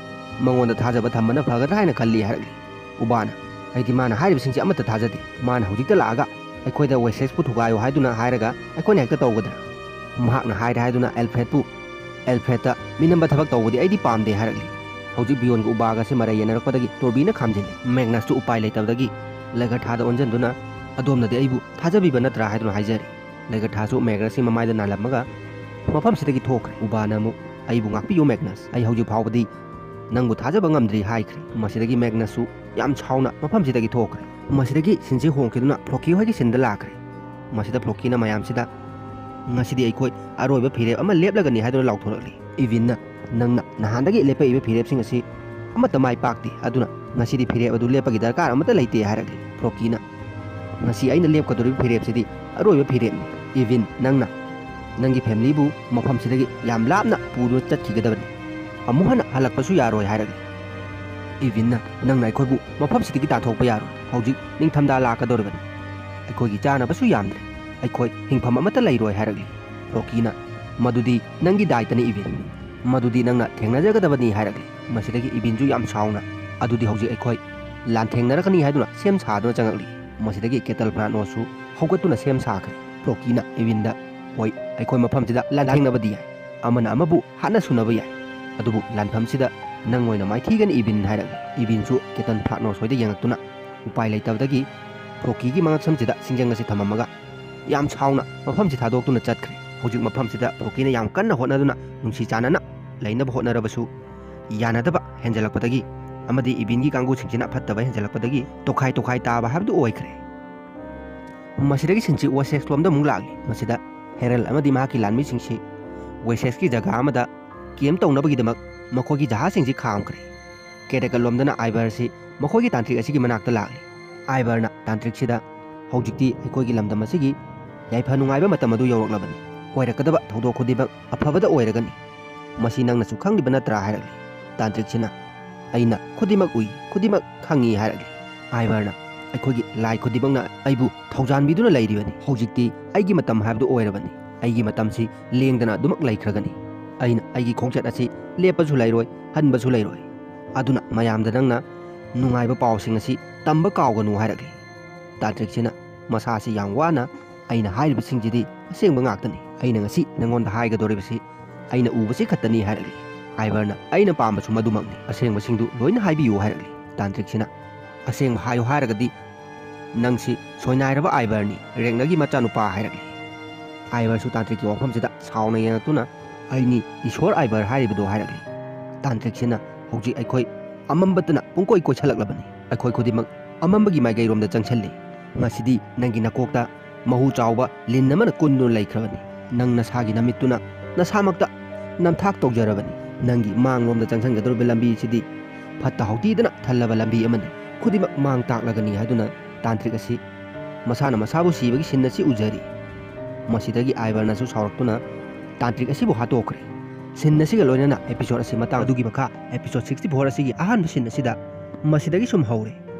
ꯃꯉꯣꯟꯗ ꯊꯥꯖꯕ ꯊꯝꯕꯅ ꯐꯒꯗ꯭ꯔꯥ ꯍꯥꯏꯅ ꯈꯜꯂꯤ" ꯍꯥꯏꯔꯛꯂꯤ꯫ ꯎꯕꯥꯅ, "ꯑꯩꯗꯤ ꯃꯥꯅ ꯍꯥꯏꯔꯤꯕꯁꯤꯡꯁꯦ ꯑꯃꯠꯇ ꯊꯥꯖꯗꯦ꯫ ꯃꯥꯅ ꯍꯧꯖꯤꯛꯇ ꯂꯥꯛꯑꯒ ꯑꯩꯈꯣꯏꯗ ꯋꯦꯁꯦꯛꯁꯄꯨ ꯊꯨꯒꯥꯏꯌꯨ ꯍꯥꯏꯗꯨꯅ ꯍꯥꯏꯔꯒ ꯑꯩꯈꯣꯏꯅ ꯍꯦꯛꯇ ꯇꯧꯒꯗ꯭ꯔꯥ? ꯃꯍꯥꯛꯅ ꯍꯥꯏꯔꯦ ꯍꯥꯏꯗꯨꯅ ꯑꯦꯜꯐ꯭ꯔꯦꯗꯄꯨ, ꯑꯦꯜꯐ꯭ꯔꯦꯗꯇ ꯃꯤꯅꯝꯕ ꯊꯕꯛ ꯇꯧꯕꯗꯤ ꯑꯩꯗꯤ ꯄꯥꯝꯗꯦ" ꯍꯥꯏꯔꯛꯂꯤ꯫ ꯍꯧꯖꯤꯛ ꯕꯤꯌꯣꯟꯒ ꯎꯕꯥꯒꯁꯦ ꯃꯔꯩ ꯌꯦꯟꯅꯔꯛꯄꯗꯒꯤ ꯇꯣꯔꯕꯤꯅ ꯈꯥꯝꯖꯤꯜꯂꯤ꯫ ꯃꯦꯒꯅꯁꯇꯨ ꯎꯄꯥꯏ ꯂꯩꯇꯕꯗꯒꯤ ꯂꯦꯒꯔꯊꯥꯗ ꯑꯣꯟꯁꯤꯟꯗꯨꯅ, "ꯑꯗꯣꯝꯅꯗꯤ ꯑꯩꯕꯨ ꯊꯥꯖꯕꯤꯕ ꯅꯠꯇ꯭ꯔꯥ?" ꯍꯥꯏꯗꯨꯅ ꯍꯥꯏꯖꯔꯤ꯫ ꯂꯦꯒꯔꯊꯥꯁꯨ ꯃꯦꯒꯅꯁꯀꯤ ꯃꯃꯥꯏꯗ ꯅꯥꯜꯂꯝꯃꯒ ꯃꯐꯝꯁꯤꯗꯒꯤ ꯊꯣꯛꯈ꯭ꯔꯦ꯫ ꯎꯕꯥꯅ ꯑꯃꯨꯛ, "ꯑꯩꯕꯨ ꯉꯥꯛꯄꯤꯌꯨ ꯃꯦꯒꯅꯁ, ꯑꯩ ꯍꯧꯖꯤꯛ ꯐꯥꯎꯕꯗꯤ ꯅꯪꯕꯨ ꯊꯥꯖꯕ ꯉꯝꯗ꯭ꯔꯤ" ꯍꯥꯏꯈ꯭ꯔꯦ꯫ ꯃꯁꯤꯗꯒꯤ ꯃꯦꯒꯅꯁꯁꯨ ꯌꯥꯝ ꯁꯥꯎꯅ ꯃꯐꯝꯁꯤꯗꯒꯤ ꯊꯣꯛꯈ꯭ꯔꯦ꯫ ꯃꯁꯤꯗꯒꯤ ꯁꯤꯟꯁꯤ ꯍꯣꯡꯈꯤꯗꯨꯅ ꯐ꯭ꯂꯣꯀꯤ ꯍꯣꯏꯒꯤ ꯁꯤꯟꯗ ꯂꯥꯛꯈ꯭ꯔꯦ꯫ ꯃꯁꯤꯗ ꯐ꯭ꯂꯣꯀꯤꯅ ꯃꯌꯥꯝꯁꯤꯗ, "ꯉꯁꯤꯗꯤ ꯑꯩꯈꯣꯏ ꯑꯔꯣꯏꯕ ꯐꯤꯔꯦꯞ ꯑꯃ ꯂꯦꯞꯂꯒꯅꯤ" ꯍꯥꯏꯗꯨꯅ ꯂꯥꯎꯊꯣꯔꯛꯂꯤ꯫ ꯏꯚꯤꯟꯅ, "ꯅꯪꯅ ꯅꯍꯥꯟꯗꯒꯤ ꯂꯦꯞꯄꯛꯏꯕ ꯐꯤꯔꯦꯞꯁꯤꯡ ꯑꯁꯤ ꯑꯃꯠꯇ ꯃꯥꯏ ꯄꯥꯛꯇꯦ, ꯑꯗꯨꯅ ꯉꯁꯤꯗꯤ ꯐꯤꯔꯦꯞ ꯑꯗꯨ ꯂꯦꯞꯄꯒꯤ ꯗꯔꯀꯥꯔ ꯑꯃꯠꯇ ꯂꯩꯇꯦ" ꯍꯥꯏꯔꯛꯂꯤ꯫ ꯐ꯭ꯂꯣꯀꯤꯅ, "ꯉꯁꯤ ꯑꯩꯅ ꯂꯦꯞꯀꯗꯧꯔꯤꯕ ꯐꯤꯔꯦꯞꯁꯤꯗꯤ ꯑꯔꯣꯏꯕ ꯐꯤꯔꯦꯞꯅꯤ꯫ ꯏꯚꯤꯟ, ꯅꯪꯅ ꯅꯪꯒꯤ ꯐꯦꯃꯤꯂꯤꯕꯨ ꯃꯐꯝꯁꯤꯗꯒꯤ ꯌꯥꯝ ꯂꯥꯞꯅ ꯄꯨꯗꯨꯅ ꯆꯠꯈꯤꯒꯗꯕꯅꯤ꯫ ꯑꯃꯨꯛ ꯍꯟꯅ ꯍꯜꯂꯛꯄꯁꯨ ꯌꯥꯔꯣꯏ" ꯍꯥꯏꯔꯛꯂꯤ꯫ ꯏꯚꯤꯟꯅ, "ꯅꯪꯅ ꯑꯩꯈꯣꯏꯕꯨ ꯃꯐꯝꯁꯤꯗꯒꯤ ꯇꯥꯟꯊꯣꯛꯄ ꯌꯥꯔꯣꯏ꯫ ꯍꯧꯖꯤꯛ ꯅꯤꯡꯊꯝꯊꯥ ꯂꯥꯛꯀꯗꯧꯔꯤꯕꯅꯤ꯫ ꯑꯩꯈꯣꯏꯒꯤ ꯆꯥꯅꯕꯁꯨ ꯌꯥꯝꯗ꯭ꯔꯦ꯫ ꯑꯩꯈꯣꯏ ꯍꯤꯡꯐꯝ ꯑꯃꯠꯇ ꯂꯩꯔꯣꯏ" ꯍꯥꯏꯔꯛꯂꯤ꯫ ꯐ꯭ꯂꯣꯀꯤꯅ, "ꯃꯗꯨꯗꯤ ꯅꯪꯒꯤ ꯗꯥꯏꯇꯅꯤ ꯏꯚꯤꯟ꯫ ꯃꯗꯨꯗꯤ ꯅꯪꯅ ꯊꯦꯡꯅꯖꯒꯗꯕꯅꯤ" ꯍꯥꯏꯔꯛꯂꯤ꯫ ꯃꯁꯤꯗꯒꯤ ꯏꯚꯤꯟꯁꯨ ꯌꯥꯝ ꯁꯥꯎꯅ, "ꯑꯗꯨꯗꯤ ꯍꯧꯖꯤꯛ ꯑꯩꯈꯣꯏ ꯂꯥꯟꯊꯦꯡꯅꯔꯛꯀꯅꯤ" ꯍꯥꯏꯗꯨꯅ ꯁꯦꯝ ꯁꯥꯗꯨꯅ ꯆꯪꯉꯛꯂꯤ꯫ ꯃꯁꯤꯗꯒꯤ ꯀꯦꯇꯜ ꯐ꯭ꯔꯥꯅꯣꯁꯁꯨ ꯍꯧꯒꯠꯇꯨꯅ ꯁꯦꯝ ꯁꯥꯈ꯭ꯔꯦ꯫ ꯐ꯭ꯂꯣꯀꯤꯅ ꯏꯚꯤꯟꯗ, "ꯍꯣꯏ, ꯑꯩꯈꯣꯏ ꯃꯐꯝꯁꯤꯗ ꯂꯥꯟꯊꯦꯡꯅꯕꯗꯤ ꯌꯥꯏ, ꯑꯃꯅ ꯑꯃꯕꯨ ꯍꯥꯠꯅ ꯁꯨꯅꯕ ꯌꯥꯏ, ꯑꯗꯨꯕꯨ ꯂꯥꯟꯐꯝꯁꯤꯗ ꯅꯪ ꯑꯣꯏꯅ ꯃꯥꯏꯊꯤꯒꯅꯤ ꯏꯚꯤꯟ" ꯍꯥꯏꯔꯛꯂꯤ꯫ ꯏꯚꯤꯟꯁꯨ ꯀꯦꯇꯜ ꯐ꯭ꯔꯥꯅꯣꯁ ꯍꯣꯏꯗ ꯌꯦꯡꯉꯛꯇꯨꯅ ꯎꯄꯥꯏ ꯂꯩꯇꯕꯗꯒꯤ ꯐ꯭ꯂꯣꯀꯤꯒꯤ ꯃꯉꯛꯁꯝꯁꯤꯗ ꯁꯤꯡꯖꯪ ꯑꯁꯤ ꯊꯝꯃꯝꯃꯒ ꯌꯥꯝ ꯁꯥꯎꯅ ꯃꯐꯝꯁꯤ ꯊꯥꯗꯣꯛꯇꯨꯅ ꯆꯠꯈ꯭ꯔꯦ꯫ ꯍꯧꯖꯤꯛ ꯃꯐꯝꯁꯤꯗ ꯐ꯭ꯂꯣꯀꯤꯅ ꯌꯥꯝ ꯀꯟꯅ ꯍꯣꯠꯅꯗꯨꯅ ꯅꯨꯡꯁꯤ ꯆꯥꯟꯅꯅ ꯂꯩꯅꯕ ꯍꯣꯠꯅꯔꯕꯁꯨ ꯌꯥꯅꯗꯕ ꯍꯦꯟꯖꯜꯂꯛꯄꯗꯒꯤ ꯑꯃꯗꯤ ꯏꯚꯤꯟꯒꯤ ꯀꯥꯡꯕꯨꯁꯤꯡꯁꯤꯅ ꯐꯠꯇꯕ ꯍꯦꯟꯖꯜꯂꯛꯄꯗꯒꯤ ꯇꯣꯈꯥꯏ ꯇꯣꯈꯥꯏ ꯇꯥꯕ ꯍꯥꯏꯕꯗꯨ ꯑꯣꯏꯈ꯭ꯔꯦ꯫ ꯃꯁꯤꯗꯒꯤ ꯁꯤꯟꯁꯤ ꯋꯦꯁꯦꯛꯁ ꯂꯣꯝꯗ ꯑꯃꯨꯛ ꯂꯥꯛꯂꯤ꯫ ꯃꯁꯤꯗ ꯍꯦꯔꯜ ꯑꯃꯗꯤ ꯃꯍꯥꯛꯀꯤ ꯂꯥꯟꯃꯤꯁꯤꯡꯁꯤ ꯋꯦꯁꯦꯛꯁꯀꯤ ꯖꯒꯥ ꯑꯃꯗ ꯀꯦꯝ ꯇꯧꯅꯕꯒꯤꯗꯃꯛ ꯃꯈꯣꯏꯒꯤ ꯖꯍꯥꯖꯁꯤꯡꯁꯤ ꯈꯥꯝꯈ꯭ꯔꯦ꯫ ꯀꯦꯔꯦꯀꯠ ꯂꯣꯝꯗꯅ ꯑꯥꯏꯕꯔꯁꯤ ꯃꯈꯣꯏꯒꯤ ꯇꯥꯟꯇ꯭ꯔꯤꯛ ꯑꯁꯤꯒꯤ ꯃꯅꯥꯛꯇ ꯂꯥꯛꯂꯤ꯫ ꯑꯥꯏꯕꯔꯅ ꯇꯥꯟꯇ꯭ꯔꯤꯛꯁꯤꯗ, "ꯍꯧꯖꯤꯛꯇꯤ ꯑꯩꯈꯣꯏꯒꯤ ꯂꯝꯗꯝ ꯑꯁꯤꯒꯤ ꯌꯥꯏꯐ ꯅꯨꯡꯉꯥꯏꯕ ꯃꯇꯝ ꯑꯗꯨ ꯌꯧꯔꯛꯂꯕꯅꯤ꯫ ꯑꯣꯏꯔꯛꯀꯗꯕ ꯊꯧꯗꯣꯛ ꯈꯨꯗꯤꯡꯃꯛ ꯑꯐꯕꯗ ꯑꯣꯏꯔꯒꯅꯤ꯫ ꯃꯁꯤ ꯅꯪꯅꯁꯨ ꯈꯪꯂꯤꯕ ꯅꯠꯇ꯭ꯔꯥ?" ꯍꯥꯏꯔꯛꯂꯤ꯫ ꯇꯥꯟꯇ꯭ꯔꯤꯛꯁꯤꯅ, "ꯑꯩꯅ ꯈꯨꯗꯤꯡꯃꯛ ꯎꯏ, ꯈꯨꯗꯤꯡꯃꯛ ꯈꯪꯉꯤ" ꯍꯥꯏꯔꯛꯂꯤ꯫ ꯑꯥꯏꯕꯔꯅ, "ꯑꯩꯈꯣꯏꯒꯤ ꯂꯥꯏ ꯈꯨꯗꯤꯡꯃꯛꯅ ꯑꯩꯕꯨ ꯊꯧꯖꯥꯟꯕꯤꯗꯨꯅ ꯂꯩꯔꯤꯕꯅꯤ꯫ ꯍꯧꯖꯤꯛꯇꯤ ꯑꯩꯒꯤ ꯃꯇꯝ ꯍꯥꯏꯕꯗꯨ ꯑꯣꯏꯔꯕꯅꯤ꯫ ꯑꯩꯒꯤ ꯃꯇꯝꯁꯤ ꯂꯦꯡꯗꯅ ꯑꯗꯨꯃꯛ ꯂꯩꯈ꯭ꯔꯒꯅꯤ꯫ ꯑꯩꯅ ꯑꯩꯒꯤ ꯈꯣꯡꯆꯠ ꯑꯁꯤ ꯂꯦꯞꯄꯁꯨ ꯂꯩꯔꯣꯏ, ꯍꯟꯕꯁꯨ ꯂꯩꯔꯣꯏ꯫ ꯑꯗꯨꯅ ꯃꯌꯥꯝꯗ ꯅꯪꯅ ꯅꯨꯡꯉꯥꯏꯕ ꯄꯥꯎꯁꯤꯡ ꯑꯁꯤ ꯇꯝꯕ ꯀꯥꯎꯒꯅꯨ" ꯍꯥꯏꯔꯛꯂꯤ꯫ ꯇꯥꯟꯇ꯭ꯔꯤꯛꯁꯤꯅ ꯃꯁꯥꯁꯤ ꯌꯥꯝ ꯋꯥꯅ, "ꯑꯩꯅ ꯍꯥꯏꯔꯤꯕꯁꯤꯡꯁꯤꯗꯤ ꯑꯁꯦꯡꯕ ꯉꯥꯛꯇꯅꯤ꯫ ꯑꯩꯅ ꯉꯁꯤ ꯅꯪꯉꯣꯟꯗ ꯍꯥꯏꯒꯗꯧꯔꯤꯕꯁꯤ ꯑꯩꯅ ꯎꯕꯁꯤ ꯈꯛꯇꯅꯤ" ꯍꯥꯏꯔꯛꯂꯤ꯫ ꯑꯥꯏꯕꯔꯅ, "ꯑꯩꯅ ꯄꯥꯝꯕꯁꯨ ꯃꯗꯨꯃꯛꯅꯤ꯫ ꯑꯁꯦꯡꯕꯁꯤꯡꯗꯨ ꯂꯣꯏꯅ ꯍꯥꯏꯕꯤꯌꯨ" ꯍꯥꯏꯔꯛꯂꯤ꯫ ꯇꯥꯟꯇ꯭ꯔꯤꯛꯁꯤꯅ, "ꯑꯁꯦꯡꯕ ꯍꯥꯏꯌꯨ ꯍꯥꯏꯔꯒꯗꯤ ꯅꯪꯁꯤ ꯁꯣꯏꯅꯥꯏꯔꯕ ꯑꯥꯏꯕꯔꯅꯤ, ꯔꯦꯛꯅꯒꯤ ꯃꯆꯥꯅꯨꯄꯥ" ꯍꯥꯏꯔꯛꯂꯤ꯫ ꯑꯥꯏꯕꯔꯁꯨ ꯇꯥꯟꯇ꯭ꯔꯤꯛꯀꯤ ꯋꯥꯐꯝꯁꯤꯗ ꯁꯥꯎꯅ ꯌꯦꯡꯉꯛꯇꯨꯅ, "ꯑꯩꯅꯤ ꯏꯁꯣꯔ ꯑꯥꯏꯕꯔ ꯍꯥꯏꯔꯤꯕꯗꯣ" ꯍꯥꯏꯔꯛꯂꯤ꯫ ꯇꯥꯟꯇ꯭ꯔꯤꯛꯁꯤꯅ, "ꯍꯧꯖꯤꯛ ꯑꯩꯈꯣꯏ ꯑꯃꯝꯕꯇꯅ ꯄꯨꯡꯀꯣꯏ ꯀꯣꯏꯁꯜꯂꯛꯂꯕꯅꯤ꯫ ꯑꯩꯈꯣꯏ ꯈꯨꯗꯤꯡꯃꯛ ꯑꯃꯝꯕꯒꯤ ꯃꯥꯏꯀꯩꯔꯣꯝꯗ ꯆꯪꯁꯤꯜꯂꯤ꯫ ꯉꯁꯤꯗꯤ ꯅꯪꯒꯤ ꯅꯀꯣꯛꯇ ꯃꯍꯨ ꯆꯥꯎꯕ ꯂꯤꯟ ꯑꯃꯅ ꯀꯨꯟꯗꯨꯅ ꯂꯩꯈ꯭ꯔꯕꯅꯤ꯫ ꯅꯪ ꯅꯁꯥꯒꯤ ꯅꯃꯤꯠꯇꯨꯅ ꯅꯁꯥꯃꯛꯇ ꯅꯝꯊꯥꯛ ꯇꯧꯖꯔꯕꯅꯤ꯫ ꯅꯪꯒꯤ ꯃꯥꯡꯂꯣꯝꯗ ꯆꯪꯁꯤꯟꯒꯗꯧꯔꯤꯕ ꯂꯝꯕꯤ ꯑꯁꯤꯗꯤ ꯐꯠꯇ ꯍꯥꯎꯊꯤꯗꯅ ꯊꯜꯂꯕ ꯂꯝꯕꯤ ꯑꯃꯅꯤ꯫ ꯈꯨꯗꯤꯡꯃꯛ ꯃꯥꯡ ꯇꯥꯛꯂꯒꯅꯤ ꯍꯥꯏꯗꯨꯅ ꯇꯥꯟꯇ꯭ꯔꯤꯛ ꯑꯁꯤ ꯃꯁꯥꯅ ꯃꯁꯥꯕꯨ ꯁꯤꯕꯒꯤ ꯁꯤꯟ ꯑꯁꯤ ꯎꯖꯔꯤ꯫ ꯃꯁꯤꯗꯒꯤ ꯑꯥꯏꯕꯔꯅꯁꯨ ꯁꯥꯎꯔꯛꯇꯨꯅ ꯇꯥꯟꯇ꯭ꯔꯤꯛ ꯑꯁꯤꯕꯨ ꯍꯥꯠꯇꯣꯛꯈ꯭ꯔꯦ꯫ ꯁꯤꯟ ꯑꯁꯤꯒ ꯂꯣꯏꯅꯅ episode ꯑꯁꯤ ꯃꯇꯥꯡ ꯑꯗꯨꯒꯤ ꯃꯈꯥ episode sixty four ꯑꯁꯤꯒꯤ ꯑꯍꯥꯟꯕ ꯁꯤꯟ ꯑꯁꯤꯗ ꯃꯁꯤꯗꯒꯤ ꯁꯨꯝ ꯍꯧꯔꯦ꯫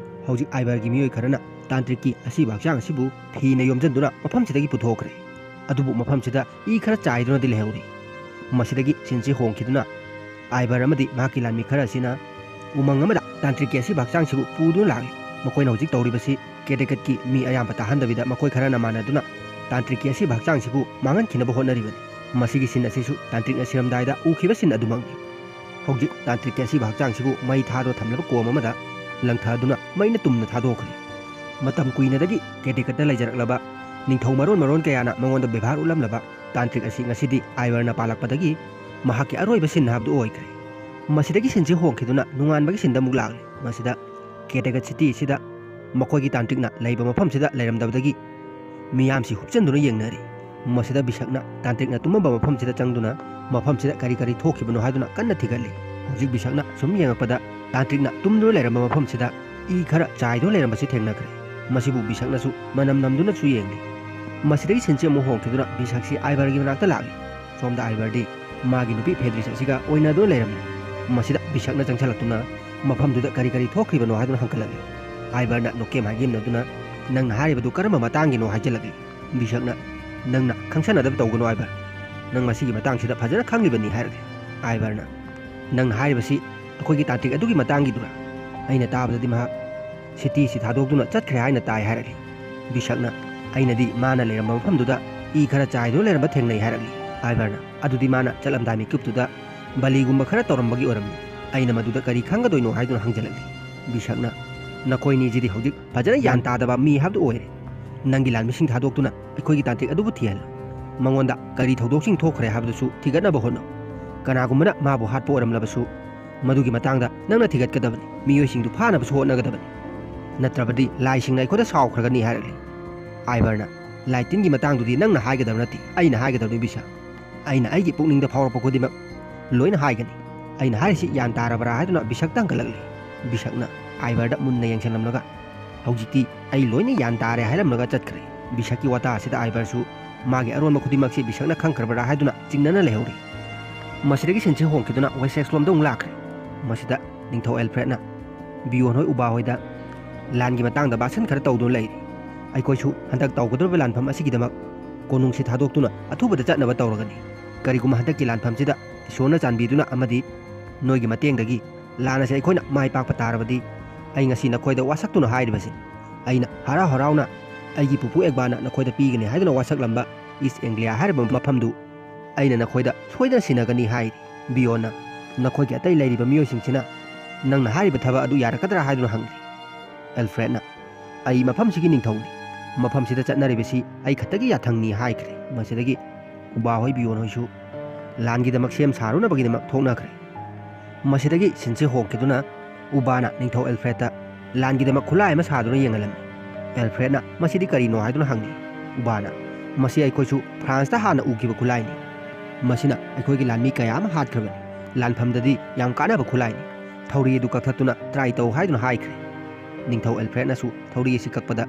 ꯍꯧꯖꯤꯛ ꯑꯥꯏꯕꯔꯒꯤ ꯃꯤꯑꯣꯏ ꯈꯔꯅ ꯇꯥꯟꯇ꯭ꯔꯤꯛꯀꯤ ꯑꯁꯤꯕ ꯍꯛꯆꯥꯡ ꯑꯁꯤꯕꯨ ꯐꯤꯅ ꯌꯣꯝꯁꯤꯟꯗꯨꯅ ꯃꯐꯝꯁꯤꯗꯒꯤ ꯄꯨꯊꯣꯛꯈ꯭ꯔꯦ꯫ ꯑꯗꯨꯕꯨ ꯃꯐꯝꯁꯤꯗ ꯏ ꯈꯔ ꯆꯥꯏꯗꯨꯅꯗꯤ ꯂꯩꯍꯧꯔꯤ꯫ ꯃꯁꯤꯗꯒꯤ ꯁꯤꯟꯁꯤ ꯍꯣꯡꯈꯤꯗꯨꯅ ꯑꯥꯏꯕꯔ ꯑꯃꯗꯤ ꯃꯍꯥꯛꯀꯤ ꯂꯥꯟꯃꯤ ꯈꯔ ꯑꯁꯤꯅ ꯎꯃꯪ ꯑꯃꯗ ꯇꯥꯟꯇ꯭ꯔꯤꯛꯀꯤ ꯑꯁꯤꯕ ꯍꯛꯆꯥꯡꯁꯤꯕꯨ ꯄꯨꯗꯨꯅ ꯂꯥꯛꯂꯤ꯫ ꯃꯈꯣꯏꯅ ꯍꯧꯖꯤꯛ ꯇꯧꯔꯤꯕꯁꯤ ꯀꯦꯇꯦꯀꯠꯀꯤ ꯃꯤ ꯑꯌꯥꯝꯕ ꯇꯥꯍꯟꯗꯕꯤꯗ ꯃꯈꯣꯏ ꯈꯔꯅ ꯃꯥꯟꯅꯗꯨꯅ ꯇꯥꯟꯇ꯭ꯔꯤꯛꯀꯤ ꯑꯁꯤꯕ ꯍꯛꯆꯥꯡꯁꯤꯕꯨ ꯃꯥꯡꯍꯟꯈꯤꯅꯕ ꯍꯣꯠꯅꯔꯤꯕꯅꯤ꯫ ꯃꯁꯤꯒꯤ ꯁꯤꯟ ꯑꯁꯤꯁꯨ ꯇꯥꯟꯇ꯭ꯔꯤꯛꯅ ꯁꯤꯔꯝꯗꯥꯏꯗ ꯎꯈꯤꯕ ꯁꯤꯟ ꯑꯗꯨꯃꯛꯅꯤ꯫ ꯍꯧꯖꯤꯛ ꯇꯥꯟꯇ꯭ꯔꯤꯛꯀꯤ ꯑꯁꯤꯕ ꯍꯛꯆꯥꯡꯁꯤꯕꯨ ꯃꯩ ꯊꯥꯗꯨꯅ ꯊꯝꯂꯕ ꯀꯣꯝ ꯑꯃꯗ ꯂꯪꯊꯗꯨꯅ ꯃꯩꯅ ꯇꯨꯝꯅ ꯊꯥꯗꯣꯛꯈ꯭ꯔꯦ꯫ ꯃꯇꯝ ꯀꯨꯏꯅꯗꯒꯤ ꯀꯦꯇꯦꯀꯠꯇ ꯂꯩꯖꯔꯛꯂꯕ ꯅꯤꯡꯊꯧ ꯃꯔꯣꯟ ꯃꯔꯣꯟ ꯀꯌꯥꯅ ꯃꯉꯣꯟꯗ ꯕꯦꯕꯥꯔ ꯎꯠꯂꯝꯂꯕ ꯇꯥꯟꯇ꯭ꯔꯤꯛ ꯑꯁꯤ ꯉꯁꯤꯗꯤ ꯑꯥꯏꯕꯔꯅ ꯄꯥꯜꯂꯛꯄꯗꯒꯤ ꯃꯍꯥꯛꯀꯤ ꯑꯔꯣꯏꯕ ꯁꯤꯟ ꯍꯥꯏꯕꯗꯨ ꯑꯣꯏꯈ꯭ꯔꯦ꯫ ꯃꯁꯤꯗꯒꯤ ꯁꯤꯟꯁꯤ ꯍꯣꯡꯈꯤꯗꯨꯅ ꯅꯣꯡꯉꯥꯟꯕꯒꯤ ꯁꯤꯟꯗ ꯑꯃꯨꯛ ꯂꯥꯛꯂꯤ꯫ ꯃꯁꯤꯗ ꯀꯦꯇꯦꯀꯠ ꯁꯤꯇꯤ ꯑꯁꯤꯗ ꯃꯈꯣꯏꯒꯤ ꯇꯥꯟꯇ꯭ꯔꯤꯛꯅ ꯂꯩꯕ ꯃꯐꯝꯁꯤꯗ ꯂꯩꯔꯝꯗꯕꯗꯒꯤ ꯃꯤꯌꯥꯝꯁꯤ ꯍꯨꯞꯆꯟꯗꯨꯅ ꯌꯦꯡꯅꯔꯤ꯫ ꯃꯁꯤꯗ ꯕꯤꯁꯛꯅ ꯇꯥꯟꯇ꯭ꯔꯤꯛꯅ ꯇꯨꯝꯃꯝꯕ ꯃꯐꯝꯁꯤꯗ ꯆꯪꯗꯨꯅ ꯃꯐꯝꯁꯤꯗ ꯀꯔꯤ ꯀꯔꯤ ꯊꯣꯛꯈꯤꯕꯅꯣ ꯍꯥꯏꯗꯨꯅ ꯀꯟꯅ ꯊꯤꯒꯠꯂꯤ꯫ ꯍꯧꯖꯤꯛ ꯕꯤꯁꯛꯅ ꯁꯨꯝ ꯌꯦꯡꯉꯛꯄꯗ ꯇꯥꯟꯇ꯭ꯔꯤꯛꯅ ꯇꯨꯝꯗꯨꯅ ꯂꯩꯔꯝꯕ ꯃꯐꯝꯁꯤꯗ ꯏ ꯈꯔ ꯆꯥꯏꯗꯨꯅ ꯂꯩꯔꯝꯕꯁꯤ ꯊꯦꯡꯅꯈ꯭ꯔꯦ꯫ ꯃꯁꯤꯕꯨ ꯕꯤꯁꯛꯅꯁꯨ ꯃꯅꯝ ꯅꯝꯗꯨꯅꯁꯨ ꯌꯦꯡꯂꯤ꯫ ꯃꯁꯤꯗꯒꯤ ꯁꯤꯟꯁꯤ ꯑꯃꯨꯛ ꯍꯣꯡꯈꯤꯗꯨꯅ ꯕꯤꯁꯛꯁꯤ ꯑꯥꯏꯕꯔꯒꯤ ꯃꯅꯥꯛꯇ ꯂꯥꯛꯂꯤ꯫ ꯁꯣꯝꯗ ꯑꯥꯏꯕꯔꯗꯤ ꯃꯥꯒꯤ ꯅꯨꯄꯤ ꯐꯦꯗ꯭ꯔꯤꯁ ꯑꯁꯤꯒ ꯑꯣꯏꯅꯗꯨꯅ ꯂꯩꯔꯝꯂꯤ꯫ ꯃꯁꯤꯗ ꯕꯤꯁꯛꯅ ꯆꯪꯁꯤꯜꯂꯛꯇꯨꯅ ꯃꯐꯝꯗꯨꯗ ꯀꯔꯤ ꯀꯔꯤ ꯊꯣꯛꯈ꯭ꯔꯤꯕꯅꯣ ꯍꯥꯏꯗꯨꯅ ꯍꯪꯒꯠꯂꯛꯂꯤ꯫ ꯑꯥꯏꯕꯔꯅ ꯅꯣꯛꯀꯦꯝ ꯍꯥꯏꯒꯦꯝꯅꯗꯨꯅ, "ꯅꯪꯅ ꯍꯥꯏꯔꯤꯕꯗꯨ ꯀꯔꯝꯕ ꯃꯇꯥꯡꯒꯤꯅꯣ?" ꯍꯥꯏꯖꯤꯜꯂꯛꯂꯤ꯫ ꯕꯤꯁꯛꯅ, "ꯅꯪꯅ ꯈꯪꯁꯟꯅꯗꯕ ꯇꯧꯒꯅꯨ ꯑꯥꯏꯕꯔ꯫ ꯅꯪ ꯃꯁꯤꯒꯤ ꯃꯇꯥꯡꯁꯤꯗ ꯐꯖꯅ ꯈꯪꯂꯤꯕꯅꯤ," ꯍꯥꯏꯔꯛꯂꯤ꯫ ꯑꯥꯏꯕꯔꯅ, "ꯅꯪꯅ ꯍꯥꯏꯔꯤꯕꯁꯤ ꯑꯩꯈꯣꯏꯒꯤ ꯇꯥꯟꯇ꯭ꯔꯤꯛ ꯑꯗꯨꯒꯤ ꯃꯇꯥꯡꯒꯤꯗꯨꯔꯥ? ꯑꯩꯅ ꯇꯥꯕꯗꯗꯤ ꯃꯍꯥꯛ ꯁꯤꯇꯤꯁꯤ ꯊꯥꯗꯣꯛꯇꯨꯅ ꯆꯠꯈ꯭ꯔꯦ ꯍꯥꯏꯅ ꯇꯥꯏ," ꯍꯥꯏꯔꯛꯂꯤ꯫ ꯕꯤꯁꯛꯅ, "ꯑꯩꯅꯗꯤ ꯃꯥꯅ ꯂꯩꯔꯝꯕ ꯃꯐꯝꯗꯨꯗ ꯏ ꯈꯔ ꯆꯥꯏꯗꯨꯅ ꯂꯩꯔꯝꯕ ꯊꯦꯡꯅꯩ," ꯍꯥꯏꯔꯛꯂꯤ꯫ ꯑꯥꯏꯕꯔꯅ, "ꯑꯗꯨꯗꯤ ꯃꯥꯅ ꯆꯠꯂꯝꯗꯥꯏ ꯃꯤꯀꯨꯞꯇꯨꯗ ꯕꯥꯂꯤꯒꯨꯝꯕ ꯈꯔ ꯇꯧꯔꯝꯕꯒꯤ ꯑꯣꯏꯔꯝꯅꯤ꯫ ꯑꯩꯅ ꯃꯗꯨꯗ ꯀꯔꯤ ꯈꯪꯒꯗꯣꯏꯅꯣ?" ꯍꯥꯏꯗꯨꯅ ꯍꯪꯖꯜꯂꯛꯂꯤ꯫ ꯕꯤꯁꯛꯅ, "ꯅꯈꯣꯏꯅꯤꯁꯤꯗꯤ ꯍꯧꯖꯤꯛ ꯐꯖꯅ ꯒ꯭ꯌꯥꯟ ꯇꯥꯗꯕ ꯃꯤ ꯍꯥꯏꯕꯗꯨ ꯑꯣꯏꯔꯦ꯫ ꯅꯪꯒꯤ ꯂꯥꯟꯃꯤꯁꯤꯡ ꯊꯥꯗꯣꯛꯇꯨꯅ ꯑꯩꯈꯣꯏꯒꯤ ꯇꯥꯟꯇ꯭ꯔꯤꯛ ꯑꯗꯨꯕꯨ ꯊꯤꯍꯜꯂꯨ꯫ ꯃꯉꯣꯟꯗ ꯀꯔꯤ ꯊꯧꯗꯣꯛꯁꯤꯡ ꯊꯣꯛꯈ꯭ꯔꯦ ꯍꯥꯏꯕꯗꯨꯁꯨ ꯊꯤꯒꯠꯅꯕ ꯍꯣꯠꯅꯧ꯫ ꯀꯅꯥꯒꯨꯝꯕꯅ ꯃꯥꯕꯨ ꯍꯥꯠꯄ ꯑꯣꯏꯔꯝꯂꯕꯁꯨ ꯃꯗꯨꯒꯤ ꯃꯇꯥꯡꯗ ꯅꯪꯅ ꯊꯤꯒꯠꯀꯗꯕꯅꯤ꯫ ꯃꯤꯑꯣꯏꯁꯤꯡꯗꯨ ꯐꯥꯅꯕꯁꯨ ꯍꯣꯠꯅꯒꯗꯕꯅꯤ꯫ ꯅꯠꯇ꯭ꯔꯕꯗꯤ ꯂꯥꯏꯁꯤꯡꯅ ꯑꯩꯈꯣꯏꯗ ꯁꯥꯎꯈ꯭ꯔꯒꯅꯤ" ꯍꯥꯏꯔꯛꯂꯤ꯫ ꯑꯥꯏꯕꯔꯅ, "ꯂꯥꯏ ꯇꯤꯟꯒꯤ ꯃꯇꯥꯡꯗꯨꯗꯤ ꯅꯪꯅ ꯍꯥꯏꯒꯗꯕ ꯅꯠꯇꯦ, ꯑꯩꯅ ꯍꯥꯏꯒꯗꯕꯅꯤ ꯕꯤꯁꯛ꯫ ꯑꯩꯅ ꯑꯩꯒꯤ ꯄꯨꯛꯅꯤꯡꯗ ꯐꯥꯎꯔꯛꯄ ꯈꯨꯗꯤꯡꯃꯛ ꯂꯣꯏꯅ ꯍꯥꯏꯒꯅꯤ꯫ ꯑꯩꯅ ꯍꯥꯏꯔꯤꯁꯤ ꯒ꯭ꯌꯥꯟ ꯇꯥꯔꯕ꯭ꯔꯥ?" ꯍꯥꯏꯗꯨꯅ ꯕꯤꯁꯛꯇ ꯍꯪꯒꯠꯂꯛꯂꯤ꯫ ꯕꯤꯁꯛꯅ ꯑꯥꯏꯕꯔꯗ ꯃꯨꯟꯅ ꯌꯦꯡꯁꯤꯜꯂꯝꯂꯒ, "ꯍꯧꯖꯤꯛꯇꯤ ꯑꯩ ꯂꯣꯏꯅ ꯒ꯭ꯌꯥꯟ ꯇꯥꯔꯦ" ꯍꯥꯏꯔꯝꯂꯒ ꯆꯠꯈ꯭ꯔꯦ꯫ ꯕꯤꯁꯛꯀꯤ ꯋꯥꯇꯥ ꯑꯁꯤꯗ ꯑꯥꯏꯕꯔꯁꯨ ꯃꯥꯒꯤ ꯑꯔꯣꯟꯕ ꯈꯨꯗꯤꯡꯃꯛꯁꯤ ꯕꯤꯁꯛꯅ ꯈꯪꯈ꯭ꯔꯕ꯭ꯔꯥ ꯍꯥꯏꯗꯨꯅ ꯆꯤꯡꯅꯅ ꯂꯩꯍꯧꯔꯤ꯫ ꯃꯁꯤꯗꯒꯤ ꯁꯤꯟꯁꯤ ꯍꯣꯡꯈꯤꯗꯨꯅ ꯋꯦꯁꯦꯛꯁ ꯂꯣꯝꯗ ꯑꯃꯨꯛ ꯂꯥꯛꯈ꯭ꯔꯦ꯫ ꯃꯁꯤꯗ ꯅꯤꯡꯊꯧ ꯑꯦꯜꯐ꯭ꯔꯦꯗꯅ ꯕꯤꯌꯣꯟ ꯍꯣꯏ ꯎꯕꯥ ꯍꯣꯏꯗ ꯂꯥꯟꯒꯤ ꯃꯇꯥꯡꯗ ꯚꯥꯁꯟ ꯈꯔ ꯇꯧꯗꯨꯅ ꯂꯩꯔꯤ꯫ "ꯑꯩꯈꯣꯏꯁꯨ ꯍꯟꯗꯛ ꯇꯧꯒꯗꯧꯔꯤꯕ ꯂꯥꯟꯐꯝ ꯑꯁꯤꯒꯤꯗꯃꯛ ꯀꯣꯅꯨꯡꯁꯤ ꯊꯥꯗꯣꯛꯇꯨꯅ ꯑꯊꯨꯕꯗ ꯆꯠꯅꯕ ꯇꯧꯔꯒꯅꯤ꯫ ꯀꯔꯤꯒꯨꯝꯕ ꯍꯟꯗꯛꯀꯤ ꯂꯥꯟꯐꯝꯁꯤꯗ ꯏꯁꯣꯔꯅ ꯆꯥꯟꯕꯤꯗꯨꯅ ꯑꯃꯗꯤ ꯅꯣꯏꯒꯤ ꯃꯇꯦꯡꯗꯒꯤ ꯂꯥꯟ ꯑꯁꯤ ꯑꯩꯈꯣꯏꯅ ꯃꯥꯏ ꯄꯥꯛꯄ ꯇꯥꯔꯕꯗꯤ, ꯑꯩ ꯉꯁꯤ ꯅꯈꯣꯏꯗ ꯋꯥꯁꯛꯇꯨꯅ ꯍꯥꯏꯔꯤꯕꯁꯤ, ꯑꯩꯅ ꯍꯔꯥꯎ ꯍꯔꯥꯎꯅ ꯑꯩꯒꯤ ꯄꯨꯄꯨ ꯑꯦꯛꯕꯥꯅ ꯅꯈꯣꯏꯗ ꯄꯤꯒꯅꯤ ꯍꯥꯏꯗꯨꯅ ꯋꯥꯁꯛꯂꯝꯕ ꯏꯁ ꯑꯦꯡꯒ꯭ꯂꯤꯌꯥ ꯍꯥꯏꯔꯤꯕ ꯃꯐꯝꯗꯨ ꯑꯩꯅ ꯅꯈꯣꯏꯗ ꯁꯣꯏꯗꯅ ꯁꯤꯟꯅꯒꯅꯤ" ꯍꯥꯏꯔꯤ꯫ ꯕꯤꯌꯣꯟꯅ, "ꯅꯈꯣꯏꯒꯤ ꯑꯇꯩ ꯂꯩꯔꯤꯕ ꯃꯤꯑꯣꯏꯁꯤꯡꯁꯤꯅ ꯅꯪꯅ ꯍꯥꯏꯔꯤꯕ ꯊꯕꯛ ꯑꯗꯨ ꯌꯥꯔꯛꯀꯗ꯭ꯔꯥ?" ꯍꯥꯏꯗꯨꯅ ꯍꯪꯂꯤ꯫ ꯑꯦꯜꯐ꯭ꯔꯦꯗꯅ, "ꯑꯩ ꯃꯐꯝꯁꯤꯒꯤ ꯅꯤꯡꯊꯧꯅꯤ꯫ ꯃꯐꯝꯁꯤꯗ ꯆꯠꯅꯔꯤꯕꯁꯤ ꯑꯩ ꯈꯛꯇꯒꯤ ꯌꯥꯊꯪꯅꯤ" ꯍꯥꯏꯈ꯭ꯔꯦ꯫ ꯃꯁꯤꯗꯒꯤ ꯎꯕꯥ ꯍꯣꯏ ꯕꯤꯌꯣꯟ ꯍꯣꯏꯁꯨ ꯂꯥꯟꯒꯤꯗꯃꯛ ꯁꯦꯝ ꯁꯥꯔꯨꯅꯕꯒꯤꯗꯃꯛ ꯊꯣꯛꯅꯈ꯭ꯔꯦ꯫ ꯃꯁꯤꯗꯒꯤ ꯁꯤꯟꯁꯦ ꯍꯣꯡꯈꯤꯗꯨꯅ ꯎꯕꯥꯅ ꯅꯤꯡꯊꯧ ꯑꯦꯜꯐ꯭ꯔꯦꯗꯇ ꯂꯥꯟꯒꯤꯗꯃꯛ ꯈꯨꯠꯂꯥꯏ ꯑꯃ ꯁꯥꯗꯨꯅ ꯌꯦꯡꯍꯜꯂꯝꯃꯤ꯫ ꯑꯦꯜꯐ꯭ꯔꯦꯗꯅ, "ꯃꯁꯤꯗꯤ ꯀꯔꯤꯅꯣ?" ꯍꯥꯏꯗꯨꯅ ꯍꯪꯂꯤ꯫ ꯎꯕꯥꯅ, "ꯃꯁꯤ ꯑꯩꯈꯣꯏꯁꯨ ꯐ꯭ꯔꯥꯟꯁꯇ ꯍꯥꯟꯅ ꯎꯈꯤꯕ ꯈꯨꯠꯂꯥꯏꯅꯤ꯫ ꯃꯁꯤꯅ ꯑꯩꯈꯣꯏꯒꯤ ꯂꯥꯟꯃꯤ ꯀꯌꯥ ꯑꯃ ꯍꯥꯠꯈ꯭ꯔꯕꯅꯤ꯫ ꯂꯥꯟꯐꯝꯗꯗꯤ ꯌꯥꯝ ꯀꯥꯟꯅꯕ ꯈꯨꯠꯂꯥꯏꯅꯤ꯫ ꯊꯧꯔꯤ ꯑꯗꯨ ꯀꯛꯊꯠꯇꯨꯅ ꯇ꯭ꯔꯥꯏ ꯇꯧ" ꯍꯥꯏꯗꯨꯅ ꯍꯥꯏꯈ꯭ꯔꯦ꯫ ꯅꯤꯡꯊꯧ ꯑꯦꯜꯐ꯭ꯔꯦꯗꯅꯁꯨ ꯊꯧꯔꯤ ꯑꯁꯤ ꯀꯛꯄꯗ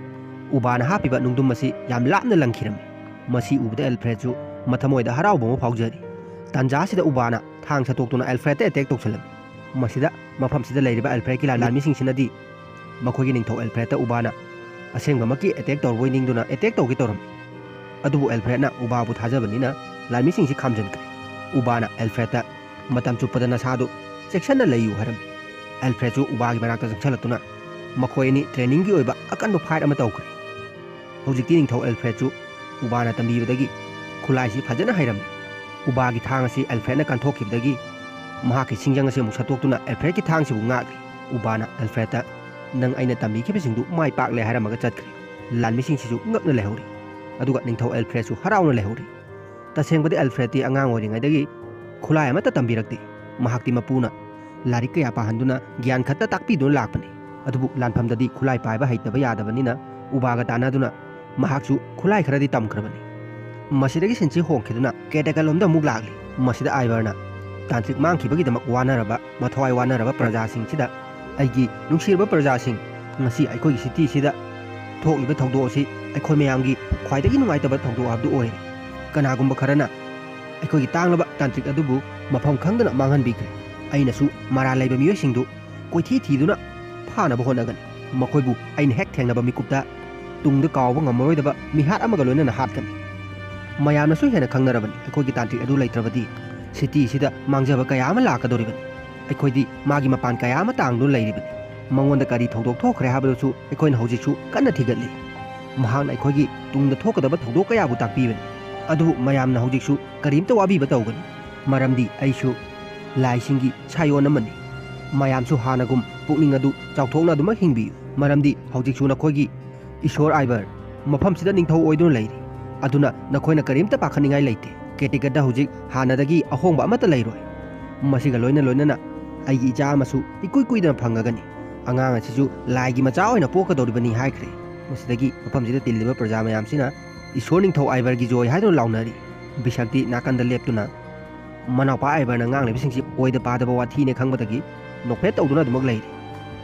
ꯎꯕꯥꯅ ꯍꯥꯞꯄꯤꯕ ꯅꯨꯡꯗꯨꯝ ꯑꯁꯤ ꯌꯥꯝ ꯂꯥꯞꯅ ꯂꯪꯈꯤꯔꯝꯃꯤ꯫ ꯃꯁꯤ ꯎꯕꯗ ꯑꯦꯜꯐ꯭ꯔꯦꯗꯁꯨ ꯃꯊꯃꯣꯏꯗ ꯍꯔꯥꯎꯕ ꯑꯃ ꯐꯥꯎꯖꯔꯤ꯫ ꯇꯥꯟꯖꯥ ꯑꯁꯤꯗ ꯎꯕꯥꯅ ꯊꯥꯡ ꯁꯠꯇꯣꯛꯇꯨꯅ ꯑꯦꯜꯐ꯭ꯔꯦꯗꯇ ꯑꯦꯇꯦꯛ ꯇꯧꯁꯜꯂꯝꯃꯤ꯫ ꯃꯁꯤꯗ ꯃꯐꯝꯁꯤꯗ ꯂꯩꯔꯤꯕ ꯑꯦꯜꯐ꯭ꯔꯦꯗꯀꯤ ꯂꯥꯟꯃꯤꯁꯤꯡꯁꯤꯅꯗꯤ ꯃꯈꯣꯏꯒꯤ ꯅꯤꯡꯊꯧ ꯑꯦꯜꯐ꯭ꯔꯦꯗꯇ ꯎꯕꯥꯅ ꯑꯁꯦꯡꯕꯃꯛꯀꯤ ꯑꯦꯇꯦꯛ ꯇꯧꯔꯕꯣꯏ ꯅꯤꯡꯗꯨꯅ ꯑꯦꯇꯦꯛ ꯇꯧꯒꯦ ꯇꯧꯔꯝꯃꯤ꯫ ꯑꯗꯨꯕꯨ ꯑꯦꯜꯐ꯭ꯔꯦꯗꯅ ꯎꯕꯥꯕꯨ ꯊꯥꯖꯕꯅꯤꯅ ꯂꯥꯟꯃꯤꯁꯤꯡꯁꯤ ꯈꯥꯝꯖꯟꯈ꯭ꯔꯦ꯫ ꯎꯕꯥꯅ ꯑꯦꯜꯐ꯭ꯔꯦꯗꯇ ꯃꯇꯝ ꯆꯨꯞꯄꯗ ꯅꯁꯥꯗꯨ ꯆꯦꯛꯁꯟꯅ ꯂꯩꯌꯨ ꯍꯥꯏꯔꯝꯃꯤ꯫ ꯑꯦꯜꯐ꯭ꯔꯦꯗꯁꯨ ꯎꯕꯥꯒꯤ ꯃꯅꯥꯛꯇ ꯆꯪꯁꯤꯜꯂꯛꯇꯨꯅ ꯃꯈꯣꯏ ꯑꯅꯤ ꯇ꯭ꯔꯦꯅꯤꯡꯒꯤ ꯑꯣꯏꯕ ꯑꯀꯟꯕ ꯐꯥꯏꯠ ꯑꯃ ꯇꯧꯈ꯭ꯔꯦ꯫ ꯍꯧꯖꯤꯛꯇꯤ ꯅꯤꯡꯊꯧ ꯑꯦꯜꯐ꯭ꯔꯦꯗꯁꯨ ꯎꯕꯥꯅ ꯇꯝꯕꯤꯕꯗꯒꯤ ꯈꯨꯠꯂꯥꯏꯁꯤ ꯐꯖꯅ ꯍꯩꯔꯝꯃꯤ꯫ ꯎꯕꯥꯒꯤ ꯊꯥꯡ ꯑꯁꯤ ꯑꯦꯜꯐ꯭ꯔꯦꯗꯅ ꯀꯟꯊꯣꯛꯈꯤꯕꯗꯒꯤ ꯃꯍꯥꯛꯀꯤ ꯁꯤꯡꯖꯪ ꯑꯁꯤ ꯑꯃꯨꯛ ꯁꯠꯇꯣꯛꯇꯨꯅ ꯑꯦꯜꯐ꯭ꯔꯦꯗꯀꯤ ꯊꯥꯡꯁꯤꯕꯨ ꯉꯥꯛꯂꯤ꯫ ꯎꯕꯥꯅ ꯑꯦꯜꯐ꯭ꯔꯦꯗꯇ, "ꯅꯪ ꯑꯩꯅ ꯇꯝꯕꯤꯈꯤꯕꯁꯤꯡꯗꯨ ꯃꯥꯏ ꯄꯥꯛꯂꯦ" ꯍꯥꯏꯔꯝꯃꯒ ꯆꯠꯈ꯭ꯔꯦ꯫ ꯂꯥꯟꯃꯤꯁꯤꯡꯁꯤꯁꯨ ꯉꯛꯅ ꯂꯩꯍꯧꯔꯤ꯫ ꯑꯗꯨꯒ ꯅꯤꯡꯊꯧ ꯑꯦꯜꯐ꯭ꯔꯦꯗꯁꯨ ꯍꯔꯥꯎꯅ ꯂꯩꯍꯧꯔꯤ꯫ ꯇꯁꯦꯡꯕꯗꯤ ꯑꯦꯜꯐ꯭ꯔꯦꯗꯇꯤ ꯑꯉꯥꯡ ꯑꯣꯏꯔꯤꯉꯩꯗꯒꯤ ꯈꯨꯠꯂꯥꯏ ꯑꯃꯠꯇ ꯇꯝꯕꯤꯔꯛꯇꯦ꯫ ꯃꯍꯥꯛꯇꯤ ꯃꯄꯨꯅ ꯂꯥꯏꯔꯤꯛ ꯀꯌꯥ ꯄꯥꯍꯟꯗꯨꯅ ꯒ꯭ꯌꯥꯟ ꯈꯛꯇ ꯇꯥꯛꯄꯤꯗꯨꯅ ꯂꯥꯛꯄꯅꯤ꯫ ꯑꯗꯨꯕꯨ ꯂꯥꯟꯐꯝꯗꯗꯤ ꯈꯨꯠꯂꯥꯏ ꯄꯥꯏꯕ ꯍꯩꯇꯕ ꯌꯥꯗꯕꯅꯤꯅ ꯎꯕꯥꯒ ꯇꯥꯟꯅꯗꯨꯅ ꯃꯍꯥꯛꯁꯨ ꯈꯨꯠꯂꯥꯏ ꯈꯔꯗꯤ ꯇꯝꯈ꯭ꯔꯕꯅꯤ꯫ ꯃꯁꯤꯗꯒꯤ ꯁꯤꯟꯁꯤ ꯍꯣꯡꯈꯤꯗꯨꯅ ꯀꯦꯇꯦꯀꯜꯂꯣꯝꯗ ꯑꯃꯨꯛ ꯂꯥꯛꯂꯤ꯫ ꯃꯁꯤꯗ ꯑꯥꯏꯕꯔꯅ ꯇꯥꯟꯇ꯭ꯔꯤꯛ ꯃꯥꯡꯈꯤꯕꯒꯤꯗꯃꯛ ꯋꯥꯅꯔꯕ, ꯃꯊꯋꯥꯏ ꯋꯥꯅꯔꯕ ꯄ꯭ꯔꯖꯥꯁꯤꯡꯁꯤꯗ, "ꯑꯩꯒꯤ ꯅꯨꯡꯁꯤꯔꯕ ꯄ꯭ꯔꯖꯥꯁꯤꯡ, ꯉꯁꯤ ꯑꯩꯈꯣꯏꯒꯤ ꯁꯤꯇꯤꯁꯤꯗ ꯊꯣꯛꯂꯤꯕ ꯊꯧꯗꯣꯛ ꯑꯁꯤ ꯑꯩꯈꯣꯏ ꯃꯌꯥꯝꯒꯤ ꯈ꯭ꯋꯥꯏꯗꯒꯤ ꯅꯨꯡꯉꯥꯏꯇꯕ ꯊꯧꯗꯣꯛ ꯍꯥꯏꯕꯗꯨ ꯑꯣꯏꯔꯦ꯫ ꯀꯅꯥꯒꯨꯝꯕ ꯈꯔꯅ ꯑꯩꯈꯣꯏꯒꯤ ꯇꯥꯡꯂꯕ ꯇꯥꯟꯇ꯭ꯔꯤꯛ ꯑꯗꯨꯕꯨ ꯃꯐꯝ ꯈꯪꯗꯅ ꯃꯥꯡꯍꯟꯕꯤꯈ꯭ꯔꯦ꯫ ꯑꯩꯅꯁꯨ ꯃꯔꯥꯜ ꯂꯩꯕ ꯃꯤꯑꯣꯏꯁꯤꯡꯗꯨ ꯀꯣꯏꯊꯤ ꯊꯤꯗꯨꯅ ꯐꯥꯅꯕ ꯍꯣꯠꯅꯒꯅꯤ꯫ ꯃꯈꯣꯏꯕꯨ ꯑꯩꯅ ꯍꯦꯛ ꯊꯦꯡꯅꯕ ꯃꯤꯀꯨꯞꯇ ꯇꯨꯡꯗ ꯀꯥꯎꯕ ꯉꯝꯃꯔꯣꯏꯗꯕ ꯃꯤꯍꯥꯠ ꯑꯃꯒ ꯂꯣꯏꯅꯅ ꯍꯥꯠꯀꯅꯤ꯫ ꯃꯌꯥꯝꯅꯁꯨ ꯍꯦꯟꯅ ꯈꯪꯅꯔꯕꯅꯤ, ꯑꯩꯈꯣꯏꯒꯤ ꯇꯥꯟꯇ꯭ꯔꯤꯛ ꯑꯗꯨ ꯂꯩꯇ꯭ꯔꯕꯗꯤ ꯁꯤꯇꯤꯁꯤꯗ ꯃꯥꯡꯖꯕ ꯀꯌꯥ ꯑꯃ ꯂꯥꯛꯀꯗꯧꯔꯤꯕꯅꯤ꯫ ꯑꯩꯈꯣꯏꯗꯤ ꯃꯥꯒꯤ ꯃꯄꯥꯟ ꯀꯌꯥ ꯑꯃ ꯇꯥꯡꯗꯨꯅ ꯂꯩꯔꯤꯕꯅꯤ꯫ ꯃꯉꯣꯟꯗ ꯀꯔꯤ ꯊꯧꯗꯣꯛ ꯊꯣꯛꯈ꯭ꯔꯦ ꯍꯥꯏꯕꯗꯨꯁꯨ ꯑꯩꯈꯣꯏꯅ ꯍꯧꯖꯤꯛꯁꯨ ꯀꯟꯅ ꯊꯤꯒꯠꯂꯤ꯫ ꯃꯍꯥꯛꯅ ꯑꯩꯈꯣꯏꯒꯤ ꯇꯨꯡꯗ ꯊꯣꯛꯀꯗꯕ ꯊꯧꯗꯣꯛ ꯀꯌꯥꯕꯨ ꯇꯥꯛꯄꯤꯕꯅꯤ꯫ ꯑꯗꯨꯕꯨ ꯃꯌꯥꯝꯅ ꯍꯧꯖꯤꯛꯁꯨ ꯀꯔꯤꯝꯇ ꯋꯥꯕꯤꯕ ꯇꯧꯒꯅꯨ, ꯃꯔꯝꯗꯤ ꯑꯩꯁꯨ ꯂꯥꯏꯁꯤꯡꯒꯤ ꯁꯥꯏꯑꯣꯟ ꯑꯃꯅꯤ꯫ ꯃꯌꯥꯝꯁꯨ ꯍꯥꯟꯅꯒꯨꯝ ꯄꯨꯛꯅꯤꯡ ꯑꯗꯨ ꯆꯥꯎꯊꯣꯛꯅ ꯑꯗꯨꯃꯛ ꯍꯤꯡꯕꯤꯌꯨ, ꯃꯔꯝꯗꯤ ꯍꯧꯖꯤꯛꯁꯨ ꯅꯈꯣꯏꯒꯤ ꯏꯁꯣꯔ ꯑꯥꯏꯕꯔ ꯃꯐꯝꯁꯤꯗ ꯅꯤꯡꯊꯧ ꯑꯣꯏꯗꯨꯅ ꯂꯩꯔꯤ꯫ ꯑꯗꯨꯅ ꯅꯈꯣꯏꯅ ꯀꯔꯤꯝꯇ ꯄꯥꯈꯠꯅꯤꯡꯉꯥꯏ ꯂꯩꯇꯦ꯫ ꯀꯦꯇꯤꯀꯠꯇ ꯍꯧꯖꯤꯛ ꯍꯥꯟꯅꯗꯒꯤ ꯑꯍꯣꯡꯕ ꯑꯃꯠꯇ ꯂꯩꯔꯣꯏ꯫ ꯃꯁꯤꯒ ꯂꯣꯏꯅ ꯂꯣꯏꯅꯅ ꯑꯩꯒꯤ ꯏꯆꯥ ꯑꯃꯁꯨ ꯏꯀꯨꯏ ꯀꯨꯏꯗꯅ ꯐꯪꯉꯒꯅꯤ꯫ ꯑꯉꯥꯡ ꯑꯁꯤꯁꯨ ꯂꯥꯏꯒꯤ ꯃꯆꯥ ꯑꯣꯏꯅ ꯄꯣꯛꯀꯗꯧꯔꯤꯕꯅꯤ ꯍꯥꯏꯈ꯭ꯔꯦ꯫ ꯃꯁꯤꯗꯒꯤ ꯃꯐꯝꯁꯤꯗ ꯇꯤꯜꯂꯤꯕ ꯄ꯭ꯔꯖꯥ ꯃꯌꯥꯝꯁꯤꯅ "ꯏꯁꯣꯔ ꯅꯤꯡꯊꯧ ꯑꯥꯏꯕꯔꯒꯤ ꯖꯣꯏ" ꯍꯥꯏꯗꯨꯅ ꯂꯥꯎꯅꯔꯤ꯫ ꯕꯤꯁꯛꯇꯤ ꯅꯥꯀꯟꯗ ꯂꯦꯞꯇꯨꯅ ꯃꯅꯥꯎꯄꯥ ꯑꯥꯏꯕꯔꯅ ꯉꯥꯡꯂꯤꯕꯁꯤꯡꯁꯤ ꯑꯣꯏꯗ ꯄꯥꯗꯕ ꯋꯥꯊꯤꯅꯦ ꯈꯪꯕꯗꯒꯤ ꯅꯣꯛꯐꯦꯠ ꯇꯧꯗꯨꯅ ꯑꯗꯨꯃꯛ ꯂꯩꯔꯤ꯫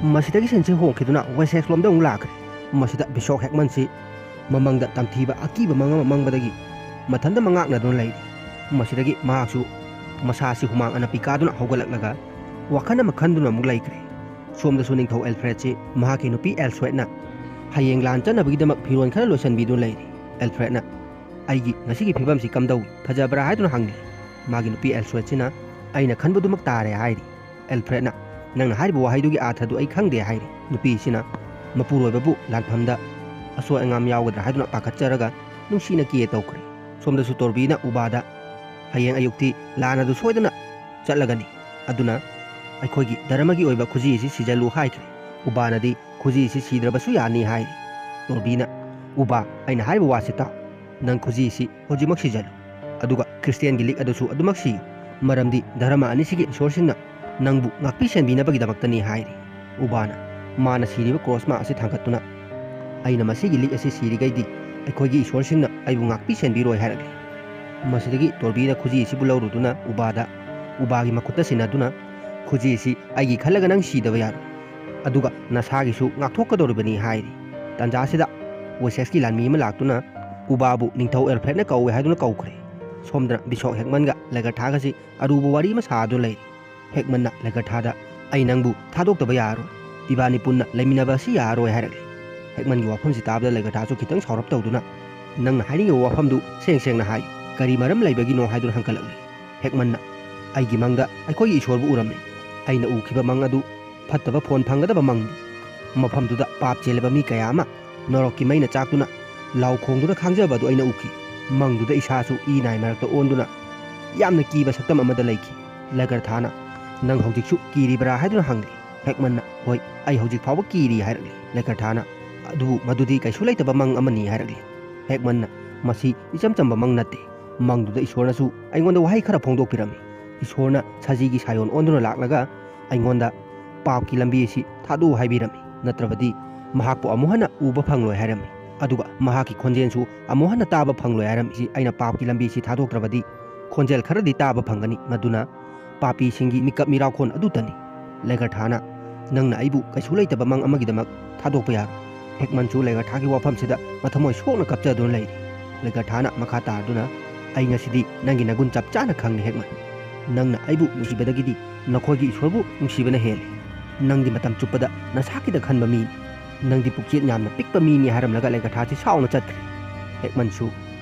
ꯃꯁꯤꯗꯒꯤ ꯁꯤꯟꯁꯤ ꯍꯣꯡꯈꯤꯗꯨꯅ ꯋꯦꯁꯦꯛꯁꯂꯣꯝꯗ ꯑꯃꯨꯛ ꯂꯥꯛꯈ꯭ꯔꯦ꯫ ꯃꯁꯤꯗ ꯕꯤꯁꯣꯛ ꯍꯦꯛꯃꯟꯁꯤ ꯃꯃꯪꯗ ꯇꯝꯊꯤꯕ ꯑꯀꯤꯕ ꯃꯪ ꯑꯃ ꯃꯪꯕꯗꯒꯤ ꯃꯊꯟꯇ ꯃꯉꯥꯛꯅꯗꯨꯅ ꯂꯩꯔꯤ꯫ ꯃꯁꯤꯗꯒꯤ ꯃꯍꯥꯛꯁꯨ ꯃꯁꯥꯁꯤ ꯍꯨꯃꯥꯡ ꯑꯅꯞꯄꯤ ꯀꯥꯗꯨꯅ ꯍꯧꯒꯠꯂꯛꯂꯒ ꯋꯥꯈꯜ ꯑꯃ ꯈꯟꯗꯨꯅ ꯑꯃꯨꯛ ꯂꯩꯈ꯭ꯔꯦ꯫ ꯁꯣꯝꯗꯁꯨ ꯅꯤꯡꯊꯧ ꯑꯦꯜꯐ꯭ꯔꯦꯗꯁꯤ ꯃꯍꯥꯛꯀꯤ ꯅꯨꯄꯤ ꯑꯦꯜꯁ꯭ꯋꯦꯠꯅ ꯍꯌꯦꯡ ꯂꯥꯟ ꯆꯠꯅꯕꯒꯤꯗꯃꯛ ꯐꯤꯔꯣꯜ ꯈꯔ ꯂꯣꯏꯁꯤꯟꯕꯤꯗꯨꯅ ꯂꯩꯔꯤ꯫ ꯑꯦꯜꯐ꯭ꯔꯦꯗꯅ, "ꯑꯩꯒꯤ ꯉꯁꯤꯒꯤ ꯐꯤꯕꯝꯁꯤ ꯀꯝꯗꯧꯏ? ꯐꯖꯕ꯭ꯔꯥ?" ꯍꯥꯏꯗꯨꯅ ꯍꯪꯂꯤ꯫ ꯃꯥꯒꯤ ꯅꯨꯄꯤ ꯑꯦꯜꯁ꯭ꯋꯦꯠꯁꯤꯅ, "ꯑꯩꯅ ꯈꯟꯕꯗꯨꯃꯛ ꯇꯥꯔꯦ" ꯍꯥꯏꯔꯤ꯫ ꯑꯦꯜꯐ꯭ꯔꯦꯗꯅ, "ꯅꯪꯅ ꯍꯥꯏꯔꯤꯕ ꯋꯥꯍꯩꯗꯨꯒꯤ ꯑꯥꯔꯊꯗꯨ ꯑꯩ ꯈꯪꯗꯦ" ꯍꯥꯏꯔꯤ꯫ ꯅꯨꯄꯤꯁꯤꯅ ꯃꯄꯨꯔꯣꯏꯕꯕꯨ ꯂꯥꯟꯐꯝꯗ ꯑꯁꯣꯏ ꯑꯉꯥꯝ ꯌꯥꯎꯒꯗ꯭ꯔꯥ ꯍꯥꯏꯗꯨꯅ ꯄꯥꯈꯠꯆꯔꯒ ꯅꯨꯡꯁꯤꯅ ꯀꯤꯌꯦ ꯇꯧꯈ꯭ꯔꯦ꯫ ꯁꯣꯝꯗꯁꯨ ꯇꯣꯔꯕꯤꯅ ꯎꯕꯥꯗ, "ꯍꯌꯦꯡ ꯑꯌꯨꯛꯇꯤ ꯂꯥꯟ ꯑꯗꯨ ꯁꯣꯏꯗꯅ ꯆꯠꯂꯒꯅꯤ, ꯑꯗꯨꯅ ꯑꯩꯈꯣꯏꯒꯤ ꯙꯔꯃꯒꯤ ꯑꯣꯏꯕ ꯈꯨꯖꯤ ꯑꯁꯤ ꯁꯤꯖꯜꯂꯨ" ꯍꯥꯏꯈ꯭ꯔꯦ꯫ ꯎꯕꯥꯅꯗꯤ, "ꯈꯨꯖꯤ ꯑꯁꯤ ꯁꯤꯗ꯭ꯔꯕꯁꯨ ꯌꯥꯅꯤ" ꯍꯥꯏꯔꯤ꯫ ꯇꯣꯔꯕꯤꯅ, "ꯎꯕꯥ, ꯑꯩꯅ ꯍꯥꯏꯔꯤꯕ ꯋꯥꯁꯤ ꯇꯥꯎ꯫ ꯅꯪ ꯈꯨꯖꯤ ꯑꯁꯤ ꯍꯧꯖꯤꯛꯃꯛ ꯁꯤꯖꯜꯂꯨ, ꯑꯗꯨꯒ ꯈ꯭ꯔꯤꯁꯇꯤꯌꯥꯟꯒꯤ ꯂꯤꯛ ꯑꯗꯨꯁꯨ ꯑꯗꯨꯃꯛ ꯁꯤꯌꯨ, ꯃꯔꯝꯗꯤ ꯙꯔꯃ ꯑꯅꯤꯁꯤꯒꯤ ꯏꯁꯣꯔꯁꯤꯡꯅ ꯅꯪꯕꯨ ꯉꯥꯛꯄꯤ ꯁꯦꯟꯕꯤꯅꯕꯒꯤꯗꯃꯛꯇꯅꯤ" ꯍꯥꯏꯔꯤ꯫ ꯎꯕꯥꯅ, ꯃꯥꯅ ꯁꯤꯔꯤꯕ ꯀ꯭ꯔꯣꯁ ꯃꯥꯔꯛ ꯑꯁꯤ ꯊꯥꯡꯒꯠꯇꯨꯅ, "ꯑꯩꯅ ꯃꯁꯤꯒꯤ ꯂꯤꯛ ꯑꯁꯤ ꯁꯤꯔꯤꯈꯩꯗꯤ ꯑꯩꯈꯣꯏꯒꯤ ꯏꯁꯣꯔꯁꯤꯡꯅ ꯑꯩꯕꯨ ꯉꯥꯛꯄꯤ ꯁꯦꯟꯕꯤꯔꯣꯏ" ꯍꯥꯏꯔꯛꯂꯤ꯫ ꯃꯁꯤꯗꯒꯤ ꯇꯣꯔꯕꯤꯅ ꯈꯨꯖꯤ ꯑꯁꯤꯕꯨ ꯂꯧꯔꯨꯗꯨꯅ ꯎꯕꯥꯗ, ꯎꯕꯥꯒꯤ ꯃꯈꯨꯠꯇ ꯁꯤꯟꯅꯗꯨꯅ, "ꯈꯨꯖꯤ ꯑꯁꯤ ꯑꯩꯒꯤ ꯈꯜꯂꯒ ꯅꯪ ꯁꯤꯗꯕ ꯌꯥꯔꯣꯏ, ꯑꯗꯨꯒ ꯅꯁꯥꯒꯤꯁꯨ ꯉꯥꯛꯊꯣꯛꯀꯗꯧꯔꯤꯕꯅꯤ" ꯍꯥꯏꯔꯤ꯫ ꯇꯥꯟꯖꯥꯁꯤꯗ ꯋꯦꯁꯦꯁꯀꯤ ꯂꯥꯟꯃꯤ ꯑꯃ ꯂꯥꯛꯇꯨꯅ ꯎꯕꯥꯕꯨ ꯅꯤꯡꯊꯧ ꯑꯦꯜꯐ꯭ꯔꯦꯗꯅ ꯀꯧꯏ ꯍꯥꯏꯗꯨꯅ ꯀꯧꯈ꯭ꯔꯦ꯫ ꯁꯣꯝꯗꯅ ꯕꯤꯁꯣꯞ ꯍꯦꯛꯃꯟꯒ ꯂꯦꯒꯔꯊꯥꯒꯁꯤ ꯑꯔꯨꯕ ꯋꯥꯔꯤ ꯑꯃ ꯁꯥꯗꯨꯅ ꯂꯩꯔꯤ꯫ ꯍꯦꯛꯃꯟꯅ ꯂꯦꯒꯔꯊꯥꯗ, "ꯑꯩ ꯅꯪꯕꯨ ꯊꯥꯗꯣꯛꯇꯕ ꯌꯥꯔꯔꯣꯏ꯫ ꯏꯕꯥꯅꯤ ꯄꯨꯟꯅ ꯂꯩꯃꯤꯟꯅꯕ ꯑꯁꯤ ꯌꯥꯔꯔꯣꯏ" ꯍꯥꯏꯔꯛꯂꯤ꯫ ꯍꯦꯛꯃꯟꯒꯤ ꯋꯥꯐꯝꯁꯤ ꯇꯥꯕꯗ ꯂꯦꯒꯔꯊꯥꯁꯨ ꯈꯤꯇꯪ ꯁꯥꯎꯔꯞ ꯇꯧꯗꯨꯅ, "ꯅꯪꯅ ꯍꯥꯏꯅꯤꯡꯉꯤꯕ ꯋꯥꯐꯝꯗꯨ ꯁꯦꯡ ꯁꯦꯡꯅ ꯍꯥꯏꯌꯨ꯫ ꯀꯔꯤ ꯃꯔꯝ ꯂꯩꯕꯒꯤꯅꯣ?" ꯍꯥꯏꯗꯨꯅ ꯍꯪꯒꯠꯂꯛꯂꯤ꯫ ꯍꯦꯛꯃꯟꯅ, "ꯑꯩꯒꯤ ꯃꯪꯗ ꯑꯩꯈꯣꯏꯒꯤ ꯏꯁꯣꯔꯕꯨ ꯎꯔꯝꯃꯤ꯫ ꯑꯩꯅ ꯎꯈꯤꯕ ꯃꯪ ꯑꯗꯨ ꯐꯠꯇꯕ ꯐꯣꯟ ꯐꯪꯒꯗꯕ ꯃꯪꯅꯤ꯫ ꯃꯐꯝꯗꯨꯗ ꯄꯥꯞ ꯆꯦꯜꯂꯕ ꯃꯤ ꯀꯌꯥ ꯑꯃ ꯅꯣꯔꯣꯛꯀꯤ ꯃꯩꯅ ꯆꯥꯛꯇꯨꯅ ꯂꯥꯎ ꯈꯣꯡꯗꯨꯅ ꯈꯥꯡꯖꯕ ꯑꯗꯨ ꯑꯩꯅ ꯎꯈꯤ꯫ ꯃꯪꯗꯨꯗ ꯏꯁꯥꯁꯨ ꯏ ꯅꯥꯏ ꯃꯔꯛꯇ ꯑꯣꯟꯗꯨꯅ ꯌꯥꯝꯅ ꯀꯤꯕ ꯁꯛꯇꯝ ꯑꯃꯗ ꯂꯩꯈꯤ꯫" ꯂꯦꯒꯔꯊꯥꯅ, "ꯅꯪ ꯍꯧꯖꯤꯛꯁꯨ ꯀꯤꯔꯤꯕ꯭ꯔꯥ?" ꯍꯥꯏꯗꯨꯅ ꯍꯪꯂꯤ꯫ ꯍꯦꯛꯃꯟꯅ, "ꯍꯣꯏ, ꯑꯩ ꯍꯧꯖꯤꯛ ꯐꯥꯎꯕ ꯀꯤꯔꯤ" ꯍꯥꯏꯔꯛꯂꯤ꯫ ꯂꯦꯒꯔꯊꯥꯅ, "ꯑꯗꯨꯕꯨ ꯃꯗꯨꯗꯤ ꯀꯩꯁꯨ ꯂꯩꯇꯕ ꯃꯪ ꯑꯃꯅꯤ" ꯍꯥꯏꯔꯛꯂꯤ꯫ ꯍꯦꯛꯃꯟꯅ, "ꯃꯁꯤ ꯏꯆꯝ ꯆꯝꯕ ꯃꯪ ꯅꯠꯇꯦ꯫ ꯃꯪꯗꯨꯗ ꯏꯁꯣꯔꯅꯁꯨ ꯑꯩꯉꯣꯟꯗ ꯋꯥꯍꯩ ꯈꯔ ꯐꯣꯡꯗꯣꯛꯄꯤꯔꯝꯃꯤ꯫ ꯏꯁꯣꯔꯅ ꯁꯖꯤꯒꯤ ꯁꯥꯏꯑꯣꯟ ꯑꯣꯟꯗꯨꯅ ꯂꯥꯛꯂꯒ ꯑꯩꯉꯣꯟꯗ ꯄꯥꯞꯀꯤ ꯂꯝꯕꯤ ꯑꯁꯤ ꯊꯥꯗꯣꯛꯎ ꯍꯥꯏꯕꯤꯔꯝꯃꯤ, ꯅꯠꯇ꯭ꯔꯕꯗꯤ ꯃꯍꯥꯛꯄꯨ ꯑꯃꯨꯛ ꯍꯟꯅ ꯎꯕ ꯐꯪꯂꯣꯏ" ꯍꯥꯏꯔꯝꯃꯤ꯫ ꯑꯗꯨꯒ ꯃꯍꯥꯛꯀꯤ ꯈꯣꯟꯖꯦꯜꯁꯨ ꯑꯃꯨꯛ ꯍꯟꯅ ꯇꯥꯕ ꯐꯪꯂꯣꯏ ꯍꯥꯏꯔꯝꯃꯤ꯫ ꯑꯩꯅ ꯄꯥꯞꯀꯤ ꯂꯝꯕꯤ ꯑꯁꯤ ꯊꯥꯗꯣꯛꯇ꯭ꯔꯕꯗꯤ ꯈꯣꯟꯖꯦꯜ ꯈꯔꯗꯤ ꯇꯥꯕ ꯐꯪꯒꯅꯤ, ꯃꯗꯨꯅ ꯄꯥꯄꯤꯁꯤꯡꯒꯤ ꯃꯤꯀꯞ ꯃꯤꯔꯥꯎꯈꯣꯟ ꯑꯗꯨꯇꯅꯤ꯫ ꯂꯦꯒꯔꯊꯥꯅ, "ꯅꯪꯅ ꯑꯩꯕꯨ ꯀꯩꯁꯨ ꯂꯩꯇꯕ ꯃꯪ ꯑꯃꯒꯤꯗꯃꯛ ꯊꯥꯗꯣꯛꯄ ꯌꯥꯔꯣꯏ꯫" ꯍꯦꯛꯃꯟꯁꯨ ꯂꯦꯒꯔꯊꯥꯒꯤ ꯋꯥꯐꯝꯁꯤꯗ ꯃꯊꯃꯣꯏ ꯁꯣꯛꯅ ꯀꯞꯆꯗꯨꯅ ꯂꯩꯔꯤ꯫ ꯂꯦꯒꯔꯊꯥꯅ ꯃꯈꯥ ꯇꯥꯔꯗꯨꯅ, "ꯑꯩ ꯉꯁꯤꯗꯤ ꯅꯪꯒꯤ ꯅꯒꯨꯟ ꯆꯞ ꯆꯥꯅ ꯈꯪꯂꯦ ꯍꯦꯛꯃꯟ꯫ ꯅꯪꯅ ꯑꯩꯕꯨ ꯅꯨꯡꯁꯤꯕꯗꯒꯤꯗꯤ ꯅꯈꯣꯏꯒꯤ ꯏꯁꯣꯔꯕꯨ ꯅꯨꯡꯁꯤꯕꯅ ꯍꯦꯜꯂꯤ꯫ ꯅꯪꯗꯤ ꯃꯇꯝ ꯆꯨꯞꯄꯗ ꯅꯁꯥꯒꯤꯗ ꯈꯟꯕ ꯃꯤꯅꯤ꯫ ꯅꯪꯗꯤ ꯄꯨꯛꯆꯦꯜ ꯌꯥꯝꯅ ꯄꯤꯛꯄ ꯃꯤꯅꯤ" ꯍꯥꯏꯔꯝꯂꯒ ꯂꯦꯒꯔꯊꯥꯁꯤ ꯁꯥꯎꯅ ꯆꯠꯈ꯭ꯔꯦ꯫ ꯍꯦꯛꯃꯟꯁꯨ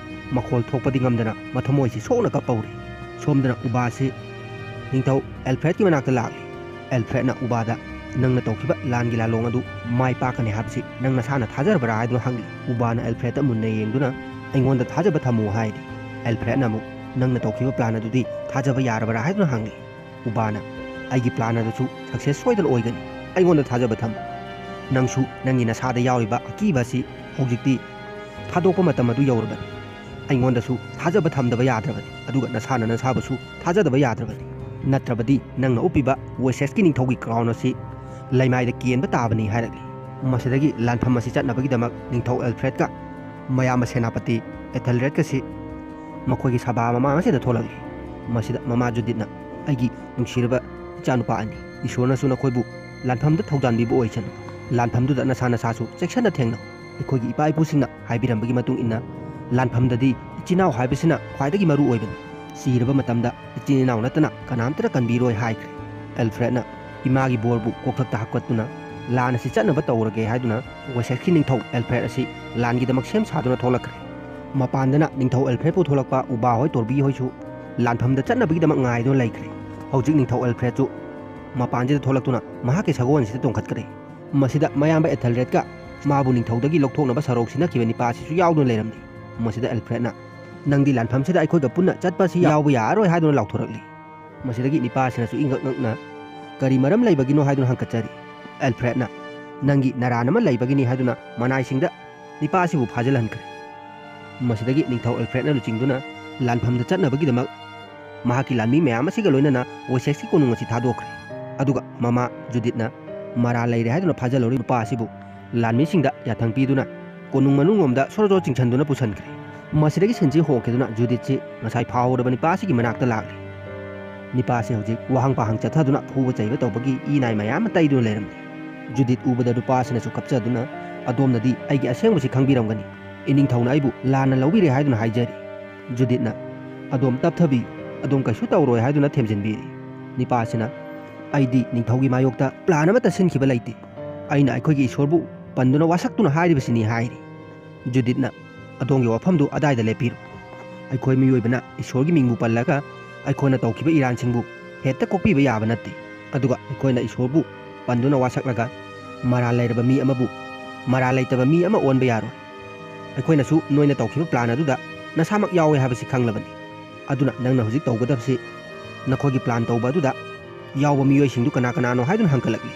ꯃꯈꯣꯜ ꯊꯣꯛꯄꯗꯤ ꯉꯝꯗꯅ ꯃꯊꯃꯣꯏꯁꯤ ꯁꯣꯛꯅ ꯀꯞꯄꯧꯔꯤ꯫ ꯁꯣꯝꯗꯅ ꯎꯕꯥꯁꯤ ꯅꯤꯡꯊꯧ ꯑꯦꯜꯐ꯭ꯔꯦꯗꯀꯤ ꯃꯅꯥꯛꯇ ꯂꯥꯛꯂꯤ꯫ ꯑꯦꯜꯐ꯭ꯔꯦꯗꯅ ꯎꯕꯥꯗ, "ꯅꯪꯅ ꯇꯧꯈꯤꯕ ꯂꯥꯟꯒꯤ ꯂꯥꯂꯣꯡ ꯑꯗꯨ ꯃꯥꯏ ꯄꯥꯛꯀꯅꯤ ꯍꯥꯏꯕꯁꯤ ꯅꯪ ꯅꯁꯥꯅ ꯊꯥꯖꯔꯕ꯭ꯔꯥ?" ꯍꯥꯏꯗꯨꯅ ꯍꯪꯂꯤ꯫ ꯎꯕꯥꯅ ꯑꯦꯜꯐ꯭ꯔꯦꯗꯇ ꯃꯨꯟꯅ ꯌꯦꯡꯗꯨꯅ, "ꯑꯩꯉꯣꯟꯗ ꯊꯥꯖꯕ ꯊꯝꯃꯨ" ꯍꯥꯏꯔꯤ꯫ ꯑꯦꯜꯐ꯭ꯔꯦꯗꯅ ꯑꯃꯨꯛ, "ꯅꯪꯅ ꯇꯧꯈꯤꯕ ꯄ꯭ꯂꯥꯟ ꯑꯗꯨꯗꯤ ꯊꯥꯖꯕ ꯌꯥꯔꯕ꯭ꯔꯥ?" ꯍꯥꯏꯗꯨꯅ ꯍꯪꯂꯤ꯫ ꯎꯕꯥꯅ, "ꯑꯩꯒꯤ ꯄ꯭ꯂꯥꯟ ꯑꯗꯨꯁꯨ ꯁꯛꯁꯦꯁ ꯁꯣꯏꯗꯅ ꯑꯣꯏꯒꯅꯤ꯫ ꯑꯩꯉꯣꯟꯗ ꯊꯥꯖꯕ ꯊꯝꯃꯨ꯫ ꯅꯪꯁꯨ ꯅꯪꯒꯤ ꯅꯁꯥꯗ ꯌꯥꯎꯔꯤꯕ ꯑꯀꯤꯕ ꯑꯁꯤ ꯍꯧꯖꯤꯛꯇꯤ ꯊꯥꯗꯣꯛꯄ ꯃꯇꯝ ꯑꯗꯨ ꯌꯧꯔꯕꯅꯤ꯫ ꯑꯩꯉꯣꯟꯗꯁꯨ ꯊꯥꯖꯕ ꯊꯝꯗꯕ ꯌꯥꯗ꯭ꯔꯕꯅꯤ, ꯑꯗꯨꯒ ꯅꯁꯥꯅ ꯅꯁꯥꯕꯨꯁꯨ ꯊꯥꯖꯗꯕ ꯌꯥꯗ꯭ꯔꯕꯅꯤ꯫ ꯅꯠꯇ꯭ꯔꯕꯗꯤ ꯅꯪꯅ ꯎꯞꯄꯤꯕ ꯋꯦꯁꯦꯁꯀꯤ ꯅꯤꯡꯊꯧꯒꯤ ꯀ꯭ꯔꯥꯎꯟ ꯑꯁꯤ ꯂꯩꯃꯥꯏꯗ ꯀꯦꯟꯕ ꯇꯥꯕꯅꯤ ꯍꯥꯏꯔꯛꯂꯤ꯫ ꯃꯁꯤꯗꯒꯤ ꯂꯥꯟꯐꯝ ꯑꯁꯤ ꯆꯠꯅꯕꯒꯤꯗꯃꯛ ꯅꯤꯡꯊꯧ ꯑꯦꯜꯐ꯭ꯔꯦꯗꯀ ꯃꯌꯥꯝꯕ ꯁꯦꯅꯥꯄꯇꯤ ꯑꯦꯊꯦꯜꯔꯦꯗꯀꯁꯤ ꯃꯈꯣꯏꯒꯤ ꯁꯚꯥ ꯃꯃꯥꯡ ꯑꯁꯤꯗ ꯊꯣꯛꯂꯛꯂꯤ꯫ ꯃꯁꯤꯗ ꯃꯃꯥ ꯖꯨꯗꯤꯠꯅ, "ꯑꯩꯒꯤ ꯅꯨꯡꯁꯤꯔꯕ ꯏꯆꯥꯅꯨꯄꯥ ꯑꯅꯤ, ꯏꯁꯣꯔꯅꯁꯨ ꯅꯈꯣꯏꯕꯨ ꯂꯥꯟꯐꯝꯗ ꯊꯧꯖꯥꯟꯕꯤꯕ ꯑꯣꯏꯁꯅꯨ꯫ ꯂꯥꯟꯐꯝꯗꯨꯗ ꯅꯁꯥ ꯅꯁꯥꯁꯨ ꯆꯦꯛꯁꯤꯟꯅ ꯊꯦꯡꯅꯧ꯫ ꯑꯩꯈꯣꯏꯒꯤ ꯏꯄꯥ ꯏꯄꯨꯁꯤꯡꯅ ꯍꯥꯏꯕꯤꯔꯝꯕꯒꯤ ꯃꯇꯨꯡ ꯏꯟꯅ ꯂꯥꯟꯐꯝꯗꯗꯤ ꯏꯆꯤꯟ ꯏꯅꯥꯎ ꯍꯥꯏꯕꯁꯤꯅ ꯈ꯭ꯋꯥꯏꯗꯒꯤ ꯃꯔꯨ ꯑꯣꯏꯕꯅꯤ꯫ ꯁꯤꯔꯕ ꯃꯇꯝꯗ ꯏꯆꯤꯟ ꯏꯅꯥꯎ ꯅꯠꯇꯅ ꯀꯅꯥꯝꯇꯅ ꯀꯟꯕꯤꯔꯣꯏ" ꯍꯥꯏꯈ꯭ꯔꯦ꯫ ꯑꯦꯜꯐ꯭ꯔꯦꯗꯅ ꯏꯃꯥꯒꯤ ꯕꯣꯔꯕꯨ ꯀꯣꯛꯊꯛꯇ ꯍꯥꯞꯀꯠꯇꯨꯅ ꯂꯥꯟ ꯑꯁꯤ ꯆꯠꯅꯕ ꯇꯧꯔꯒꯦ ꯍꯥꯏꯗꯨꯅ ꯋꯦꯁꯦꯛꯁꯀꯤ ꯅꯤꯡꯊꯧ ꯑꯦꯜꯐ꯭ꯔꯦꯗ ꯑꯁꯤ ꯂꯥꯟꯒꯤꯗꯃꯛ ꯁꯦꯝ ꯁꯥꯗꯨꯅ ꯊꯣꯛꯂꯛꯈ꯭ꯔꯦ꯫ ꯃꯄꯥꯟꯗꯅ ꯅꯤꯡꯊꯧ ꯑꯦꯜꯐ꯭ꯔꯦꯗꯄꯨ ꯊꯣꯛꯂꯛꯄ ꯎꯕꯥ ꯍꯣꯏ, ꯇꯣꯔꯕꯤ ꯍꯣꯏꯁꯨ ꯂꯥꯟꯐꯝꯗ ꯆꯠꯅꯕꯒꯤꯗꯃꯛ ꯉꯥꯏꯗꯨꯅ ꯂꯩꯈ꯭ꯔꯦ꯫ ꯍꯧꯖꯤꯛ ꯅꯤꯡꯊꯧ ꯑꯦꯜꯐ꯭ꯔꯦꯗꯁꯨ ꯃꯄꯥꯟꯁꯤꯗ ꯊꯣꯛꯂꯛꯇꯨꯅ ꯃꯍꯥꯛꯀꯤ ꯁꯒꯣꯜꯁꯤꯗ ꯇꯣꯡꯈꯠꯈ꯭ꯔꯦ꯫ ꯃꯁꯤꯗ ꯃꯌꯥꯝꯕ ꯑꯦꯊꯦꯜꯔꯦꯗꯀ ꯃꯥꯕꯨ ꯅꯤꯡꯊꯧꯗꯒꯤ ꯂꯧꯊꯣꯛꯅꯕ ꯁꯔꯧ ꯁꯤꯟꯅꯈꯤꯕ ꯅꯤꯄꯥ ꯑꯁꯤꯁꯨ ꯌꯥꯎꯗꯨꯅ ꯂꯩꯔꯝꯂꯤ꯫ ꯃꯁꯤꯗ ꯑꯦꯜꯐ꯭ꯔꯦꯗꯅ, "ꯅꯪꯗꯤ ꯂꯥꯟꯐꯝꯁꯤꯗ ꯑꯩꯈꯣꯏꯒ ꯄꯨꯟꯅ ꯆꯠꯄ ꯑꯁꯤ ꯌꯥꯎꯕ ꯌꯥꯔꯔꯣꯏ" ꯍꯥꯏꯗꯨꯅ ꯂꯥꯎꯊꯣꯔꯛꯂꯤ꯫ ꯃꯁꯤꯗꯒꯤ ꯅꯤꯄꯥ ꯑꯁꯤꯅꯁꯨ ꯏꯪꯉꯛ ꯉꯛꯅ, "ꯀꯔꯤ ꯃꯔꯝ ꯂꯩꯕꯒꯤꯅꯣ?" ꯍꯥꯏꯗꯨꯅ ꯍꯪꯒꯠꯆꯔꯤ꯫ ꯑꯦꯜꯐ꯭ꯔꯦꯗꯅ, "ꯅꯪꯒꯤ ꯅꯔꯥꯟ ꯑꯃ ꯂꯩꯕꯒꯤꯅꯤ" ꯍꯥꯏꯗꯨꯅ ꯃꯅꯥꯏꯁꯤꯡꯗ ꯅꯤꯄꯥ ꯑꯁꯤꯕꯨ ꯐꯥꯖꯤꯜꯍꯟꯈ꯭ꯔꯦ꯫ ꯃꯁꯤꯗꯒꯤ ꯅꯤꯡꯊꯧ ꯑꯦꯜꯐ꯭ꯔꯦꯗꯅ ꯂꯨꯆꯤꯡꯗꯨꯅ ꯂꯥꯟꯐꯝꯗ ꯆꯠꯅꯕꯒꯤꯗꯃꯛ ꯃꯍꯥꯛꯀꯤ ꯂꯥꯟꯃꯤ ꯃꯌꯥꯝ ꯑꯁꯤꯒ ꯂꯣꯏꯅꯅ ꯋꯦꯁꯦꯛꯁꯀꯤ ꯀꯣꯅꯨꯡ ꯑꯁꯤ ꯊꯥꯗꯣꯛꯈ꯭ꯔꯦ꯫ ꯑꯗꯨꯒ ꯃꯃꯥ ꯖꯨꯗꯤꯠꯅ ꯃꯔꯥꯜ ꯂꯩꯔꯦ ꯍꯥꯏꯗꯨꯅ ꯐꯥꯖꯤꯜꯍꯧꯔꯤꯕ ꯅꯨꯄꯥ ꯑꯁꯤꯕꯨ ꯂꯥꯟꯃꯤꯁꯤꯡꯗ ꯌꯥꯊꯪ ꯄꯤꯗꯨꯅ ꯀꯣꯅꯨꯡ ꯃꯅꯨꯡꯂꯣꯝꯗ ꯁꯣꯔꯣ ꯁꯣꯔꯣ ꯆꯤꯡꯁꯤꯟꯗꯨꯅ ꯄꯨꯁꯤꯟꯈ꯭ꯔꯦ꯫ ꯃꯁꯤꯗꯒꯤ ꯁꯤꯟꯁꯤ ꯍꯣꯡꯈꯤꯗꯨꯅ ꯖꯨꯗꯤꯠꯁꯤ ꯉꯁꯥꯏ ꯐꯥꯍꯧꯔꯕ ꯅꯤꯄꯥ ꯑꯁꯤꯒꯤ ꯃꯅꯥꯛꯇ ꯂꯥꯛꯂꯦ꯫ ꯅꯤꯄꯥ ꯑꯁꯤ ꯍꯧꯖꯤꯛ ꯋꯥꯍꯪ ꯄꯥꯍꯪ ꯆꯠꯊꯗꯨꯅ ꯐꯨꯕ ꯆꯩꯕ ꯇꯧꯕꯒꯤ ꯏ ꯅꯥꯏ ꯃꯌꯥꯝ ꯑꯃ ꯇꯩꯗꯨꯅ ꯂꯩꯔꯝꯂꯦ꯫ ꯖꯨꯗꯤꯠ ꯎꯕꯗ ꯅꯨꯄꯥ ꯑꯁꯤꯅꯁꯨ ꯀꯞꯆꯗꯨꯅ, "ꯑꯗꯣꯝꯅꯗꯤ ꯑꯩꯒꯤ ꯑꯁꯦꯡꯕꯁꯤ ꯈꯪꯕꯤꯔꯝꯒꯅꯤ꯫ ꯏꯅꯤꯡꯊꯧꯅ ꯑꯩꯕꯨ ꯂꯥꯟꯅ ꯂꯧꯕꯤꯔꯦ" ꯍꯥꯏꯗꯨꯅ ꯍꯥꯏꯖꯔꯤ꯫ ꯖꯨꯗꯤꯠꯅ, "ꯑꯗꯣꯝ ꯇꯞꯊꯕꯤꯌꯨ, ꯑꯗꯣꯝ ꯀꯩꯁꯨ ꯇꯧꯔꯣꯏ" ꯍꯥꯏꯗꯨꯅ ꯊꯦꯝꯖꯤꯟꯕꯤꯔꯤ꯫ ꯅꯤꯄꯥ ꯑꯁꯤꯅ, "ꯑꯩꯗꯤ ꯅꯤꯡꯊꯧꯒꯤ ꯃꯥꯌꯣꯛꯇ ꯄ꯭ꯂꯥꯟ ꯑꯃꯠꯇ ꯁꯤꯟꯈꯤꯕ ꯂꯩꯇꯦ꯫ ꯑꯩꯅ ꯑꯩꯈꯣꯏꯒꯤ ꯏꯁꯣꯔꯕꯨ ꯄꯟꯗꯨꯅ ꯋꯥꯁꯛꯇꯨꯅ ꯍꯥꯏꯔꯤꯕꯁꯤꯅꯤ" ꯍꯥꯏꯔꯤ꯫ ꯖꯨꯗꯤꯠꯅ, "ꯑꯗꯣꯝꯒꯤ ꯋꯥꯐꯝꯗꯨ ꯑꯗꯥꯏꯗ ꯂꯦꯞꯄꯤꯔꯣ꯫ ꯑꯩꯈꯣꯏ ꯃꯤꯑꯣꯏꯕꯅ ꯏꯁꯣꯔꯒꯤ ꯃꯤꯡꯕꯨ ꯄꯜꯂꯒ ꯑꯩꯈꯣꯏꯅ ꯇꯧꯈꯤꯕ ꯏꯔꯥꯟꯁꯤꯡꯕꯨ ꯍꯦꯛꯇ ꯀꯣꯛꯄꯤꯕ ꯌꯥꯕ ꯅꯠꯇꯦ꯫ ꯑꯗꯨꯒ ꯑꯩꯈꯣꯏꯅ ꯏꯁꯣꯔꯕꯨ ꯄꯟꯗꯨꯅ ꯋꯥꯁꯛꯂꯒ ꯃꯔꯥꯜ ꯂꯩꯔꯕ ꯃꯤ ꯑꯃꯕꯨ ꯃꯔꯥꯜ ꯂꯩꯇꯕ ꯃꯤ ꯑꯃ ꯑꯣꯟꯕ ꯌꯥꯔꯣꯏ꯫ ꯑꯩꯈꯣꯏꯅꯁꯨ ꯅꯣꯏꯅ ꯇꯧꯈꯤꯕ ꯄ꯭ꯂꯥꯟ ꯑꯗꯨꯗ ꯅꯁꯥꯃꯛ ꯌꯥꯎꯋꯦ ꯍꯥꯏꯕꯁꯤ ꯈꯪꯂꯕꯅꯤ꯫ ꯑꯗꯨꯅ ꯅꯪꯅ ꯍꯧꯖꯤꯛ ꯇꯧꯒꯗꯕꯁꯤ ꯅꯈꯣꯏꯒꯤ ꯄ꯭ꯂꯥꯟ ꯇꯧꯕ ꯑꯗꯨꯗ ꯌꯥꯎꯕ ꯃꯤꯑꯣꯏꯁꯤꯡꯗꯨ ꯀꯅꯥ ꯀꯅꯥꯅꯣ?" ꯍꯥꯏꯗꯨꯅ ꯍꯪꯒꯠꯂꯛꯂꯤ꯫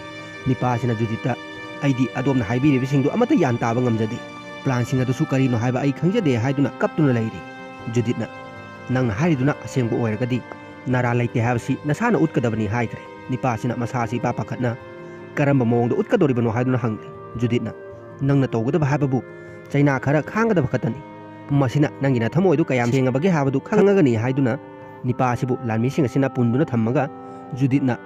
ꯅꯤꯄꯥ ꯑꯁꯤꯅ ꯖꯨꯗꯤꯠꯇ, "ꯑꯩꯗꯤ ꯑꯗꯣꯝꯅ ꯍꯥꯏꯕꯤꯔꯤꯕꯁꯤꯡꯗꯨ ꯑꯃꯠꯇ ꯒ꯭ꯌꯥꯟ ꯇꯥꯕ ꯉꯝꯖꯗꯦ꯫ ꯄ꯭ꯂꯥꯟꯁꯤꯡ ꯑꯗꯨꯁꯨ ꯀꯔꯤꯅꯣ ꯍꯥꯏꯕ ꯑꯩ ꯈꯪꯖꯗꯦ" ꯍꯥꯏꯗꯨꯅ ꯀꯞꯇꯨꯅ ꯂꯩꯔꯤ꯫ ꯖꯨꯗꯤꯠꯅ, "ꯅꯪꯅ ꯍꯥꯏꯔꯤꯗꯨꯅ ꯑꯁꯦꯡꯕ ꯑꯣꯏꯔꯒꯗꯤ ꯅꯔꯥꯜ ꯂꯩꯇꯦ ꯍꯥꯏꯕꯁꯤ ꯅꯁꯥꯅ ꯎꯠꯀꯗꯕꯅꯤ" ꯍꯥꯏꯈ꯭ꯔꯦ꯫ ꯅꯤꯄꯥ ꯑꯁꯤꯅ ꯃꯁꯥ ꯑꯁꯤ ꯏꯄꯥ ꯄꯥꯈꯠꯅ, ꯀꯔꯝꯕ ꯃꯑꯣꯡꯗ ꯎꯠꯀꯗꯧꯔꯤꯕꯅꯣ ꯍꯥꯏꯗꯨꯅ ꯍꯪꯂꯤ꯫ ꯖꯨꯗꯤꯠꯅ, "ꯅꯪꯅ ꯇꯧꯒꯗꯕ ꯍꯥꯏꯕꯕꯨ ꯆꯩꯅꯥ ꯈꯔ ꯈꯥꯡꯒꯗꯕ ꯈꯛꯇꯅꯤ꯫ ꯃꯁꯤꯅ ꯅꯪꯒꯤ ꯅꯊꯃꯣꯏꯗꯨ ꯀꯌꯥꯝ ꯁꯦꯡꯉꯕꯒꯦ ꯍꯥꯏꯕꯗꯨ ꯈꯪꯉꯒꯅꯤ" ꯍꯥꯏꯗꯨꯅ ꯅꯤꯄꯥ ꯑꯁꯤꯕꯨ ꯂꯥꯟꯃꯤꯁꯤꯡ ꯑꯁꯤꯅ ꯄꯨꯟꯗꯨꯅ ꯊꯝꯃꯒ ꯖꯨꯗꯤꯠꯅ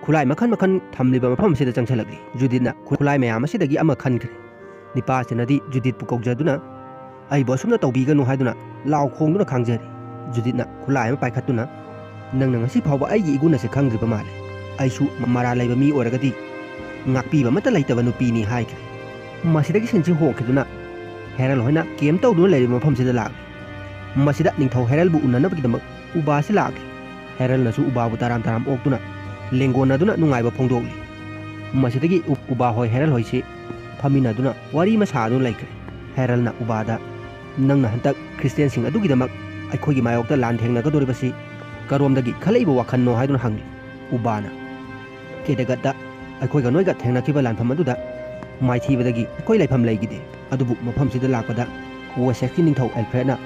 ꯈꯨꯠꯂꯥꯏ ꯃꯈꯜ ꯃꯈꯜ ꯊꯝꯂꯤꯕ ꯃꯐꯝ ꯑꯁꯤꯗ ꯆꯪꯁꯤꯜꯂꯛꯂꯤ꯫ ꯖꯨꯗꯤꯠꯅ ꯈꯨꯠꯂꯥꯏ ꯃꯌꯥꯝ ꯑꯁꯤꯗꯒꯤ ꯑꯃ ꯈꯟꯈ꯭ꯔꯦ꯫ ꯅꯤꯄꯥ ꯑꯁꯤꯅꯗꯤ ꯖꯨꯗꯤꯠꯄꯨ ꯀꯧꯖꯗꯨꯅ, "ꯑꯩꯕꯨ ꯑꯁꯨꯝꯅ ꯇꯧꯕꯤꯒꯅꯨ" ꯍꯥꯏꯗꯨꯅ ꯂꯥꯎ ꯈꯣꯡꯗꯨꯅ ꯈꯥꯡꯖꯔꯤ꯫ ꯖꯨꯗꯤꯠꯅ ꯈꯨꯠꯂꯥꯏ ꯑꯃ ꯄꯥꯏꯈꯠꯇꯨꯅ, "ꯅꯪꯅ ꯉꯁꯤ ꯐꯥꯎꯕ ꯑꯩꯒꯤ ꯏꯒꯨꯟ ꯑꯁꯤ ꯈꯪꯗ꯭ꯔꯤꯕ ꯃꯥꯜꯂꯦ꯫ ꯑꯩꯁꯨ ꯃꯔꯥꯜ ꯂꯩꯕ ꯃꯤ ꯑꯣꯏꯔꯒꯗꯤ ꯉꯥꯛꯄꯤꯕ ꯑꯃꯠꯇ ꯂꯩꯇꯕ ꯅꯨꯄꯤꯅꯤ" ꯍꯥꯏꯈ꯭ꯔꯦ꯫ ꯃꯁꯤꯗꯒꯤ ꯁꯤꯟꯁꯤ ꯍꯣꯡꯈꯤꯗꯨꯅ ꯍꯦꯔꯜ ꯍꯣꯏꯅ ꯀꯦꯝ ꯇꯧꯗꯨꯅ ꯂꯩꯔꯤꯕ ꯃꯐꯝꯁꯤꯗ ꯂꯥꯛꯂꯤ꯫ ꯃꯁꯤꯗ ꯅꯤꯡꯊꯧ ꯍꯦꯔꯜꯕꯨ ꯎꯅꯅꯕꯒꯤꯗꯃꯛ ꯎꯕꯥ ꯑꯁꯤ ꯂꯥꯛꯂꯤ꯫ ꯍꯦꯔꯜꯅꯁꯨ ꯎꯕꯥꯕꯨ ꯇꯔꯥꯝ ꯇꯔꯥꯝ ꯑꯣꯛꯇꯨꯅ ꯂꯦꯡꯒꯣꯟꯅꯗꯨꯅ ꯅꯨꯡꯉꯥꯏꯕ ꯐꯣꯡꯗꯣꯛꯂꯤ꯫ ꯃꯁꯤꯗꯒꯤ ꯎ-, ꯎꯕꯥ ꯍꯣꯏ ꯍꯦꯔꯜ ꯍꯣꯏꯁꯤ ꯐꯝꯃꯤꯟꯅꯗꯨꯅ ꯋꯥꯔꯤ ꯑꯃ ꯁꯥꯗꯨꯅ ꯂꯩꯈ꯭ꯔꯦ꯫ ꯍꯦꯔꯜꯅ ꯎꯕꯥꯗ, "ꯅꯪꯅ ꯍꯟꯗꯛ ꯈ꯭ꯔꯤꯁꯇꯤꯌꯥꯟꯁꯤꯡ ꯑꯗꯨꯒꯤꯗꯃꯛ ꯑꯩꯈꯣꯏꯒꯤ ꯃꯥꯌꯣꯛꯇ ꯂꯥꯟ ꯊꯦꯡꯅꯒꯗꯧꯔꯤꯕꯁꯤ ꯀꯔꯣꯝꯗꯒꯤ ꯈꯜꯂꯛꯏꯕ ꯋꯥꯈꯜꯅꯣ?" ꯍꯥꯏꯗꯨꯅ ꯍꯪꯂꯤ꯫ ꯎꯕꯥꯅ, "ꯀꯦꯗꯒꯠꯇ ꯑꯩꯈꯣꯏꯒ ꯅꯣꯏꯒ ꯊꯦꯡꯅꯈꯤꯕ ꯂꯥꯟꯐꯝ ꯑꯗꯨꯗ ꯃꯥꯏꯊꯤꯕꯗꯒꯤ ꯑꯩꯈꯣꯏ ꯂꯩꯐꯝ ꯂꯩꯈꯤꯗꯦ꯫ ꯑꯗꯨꯕꯨ ꯃꯐꯝꯁꯤꯗ ꯂꯥꯛꯄꯗ ꯋꯦꯁꯦꯛꯁꯀꯤ ꯅꯤꯡꯊꯧ ꯑꯦꯜꯐ꯭ꯔꯦꯗꯅ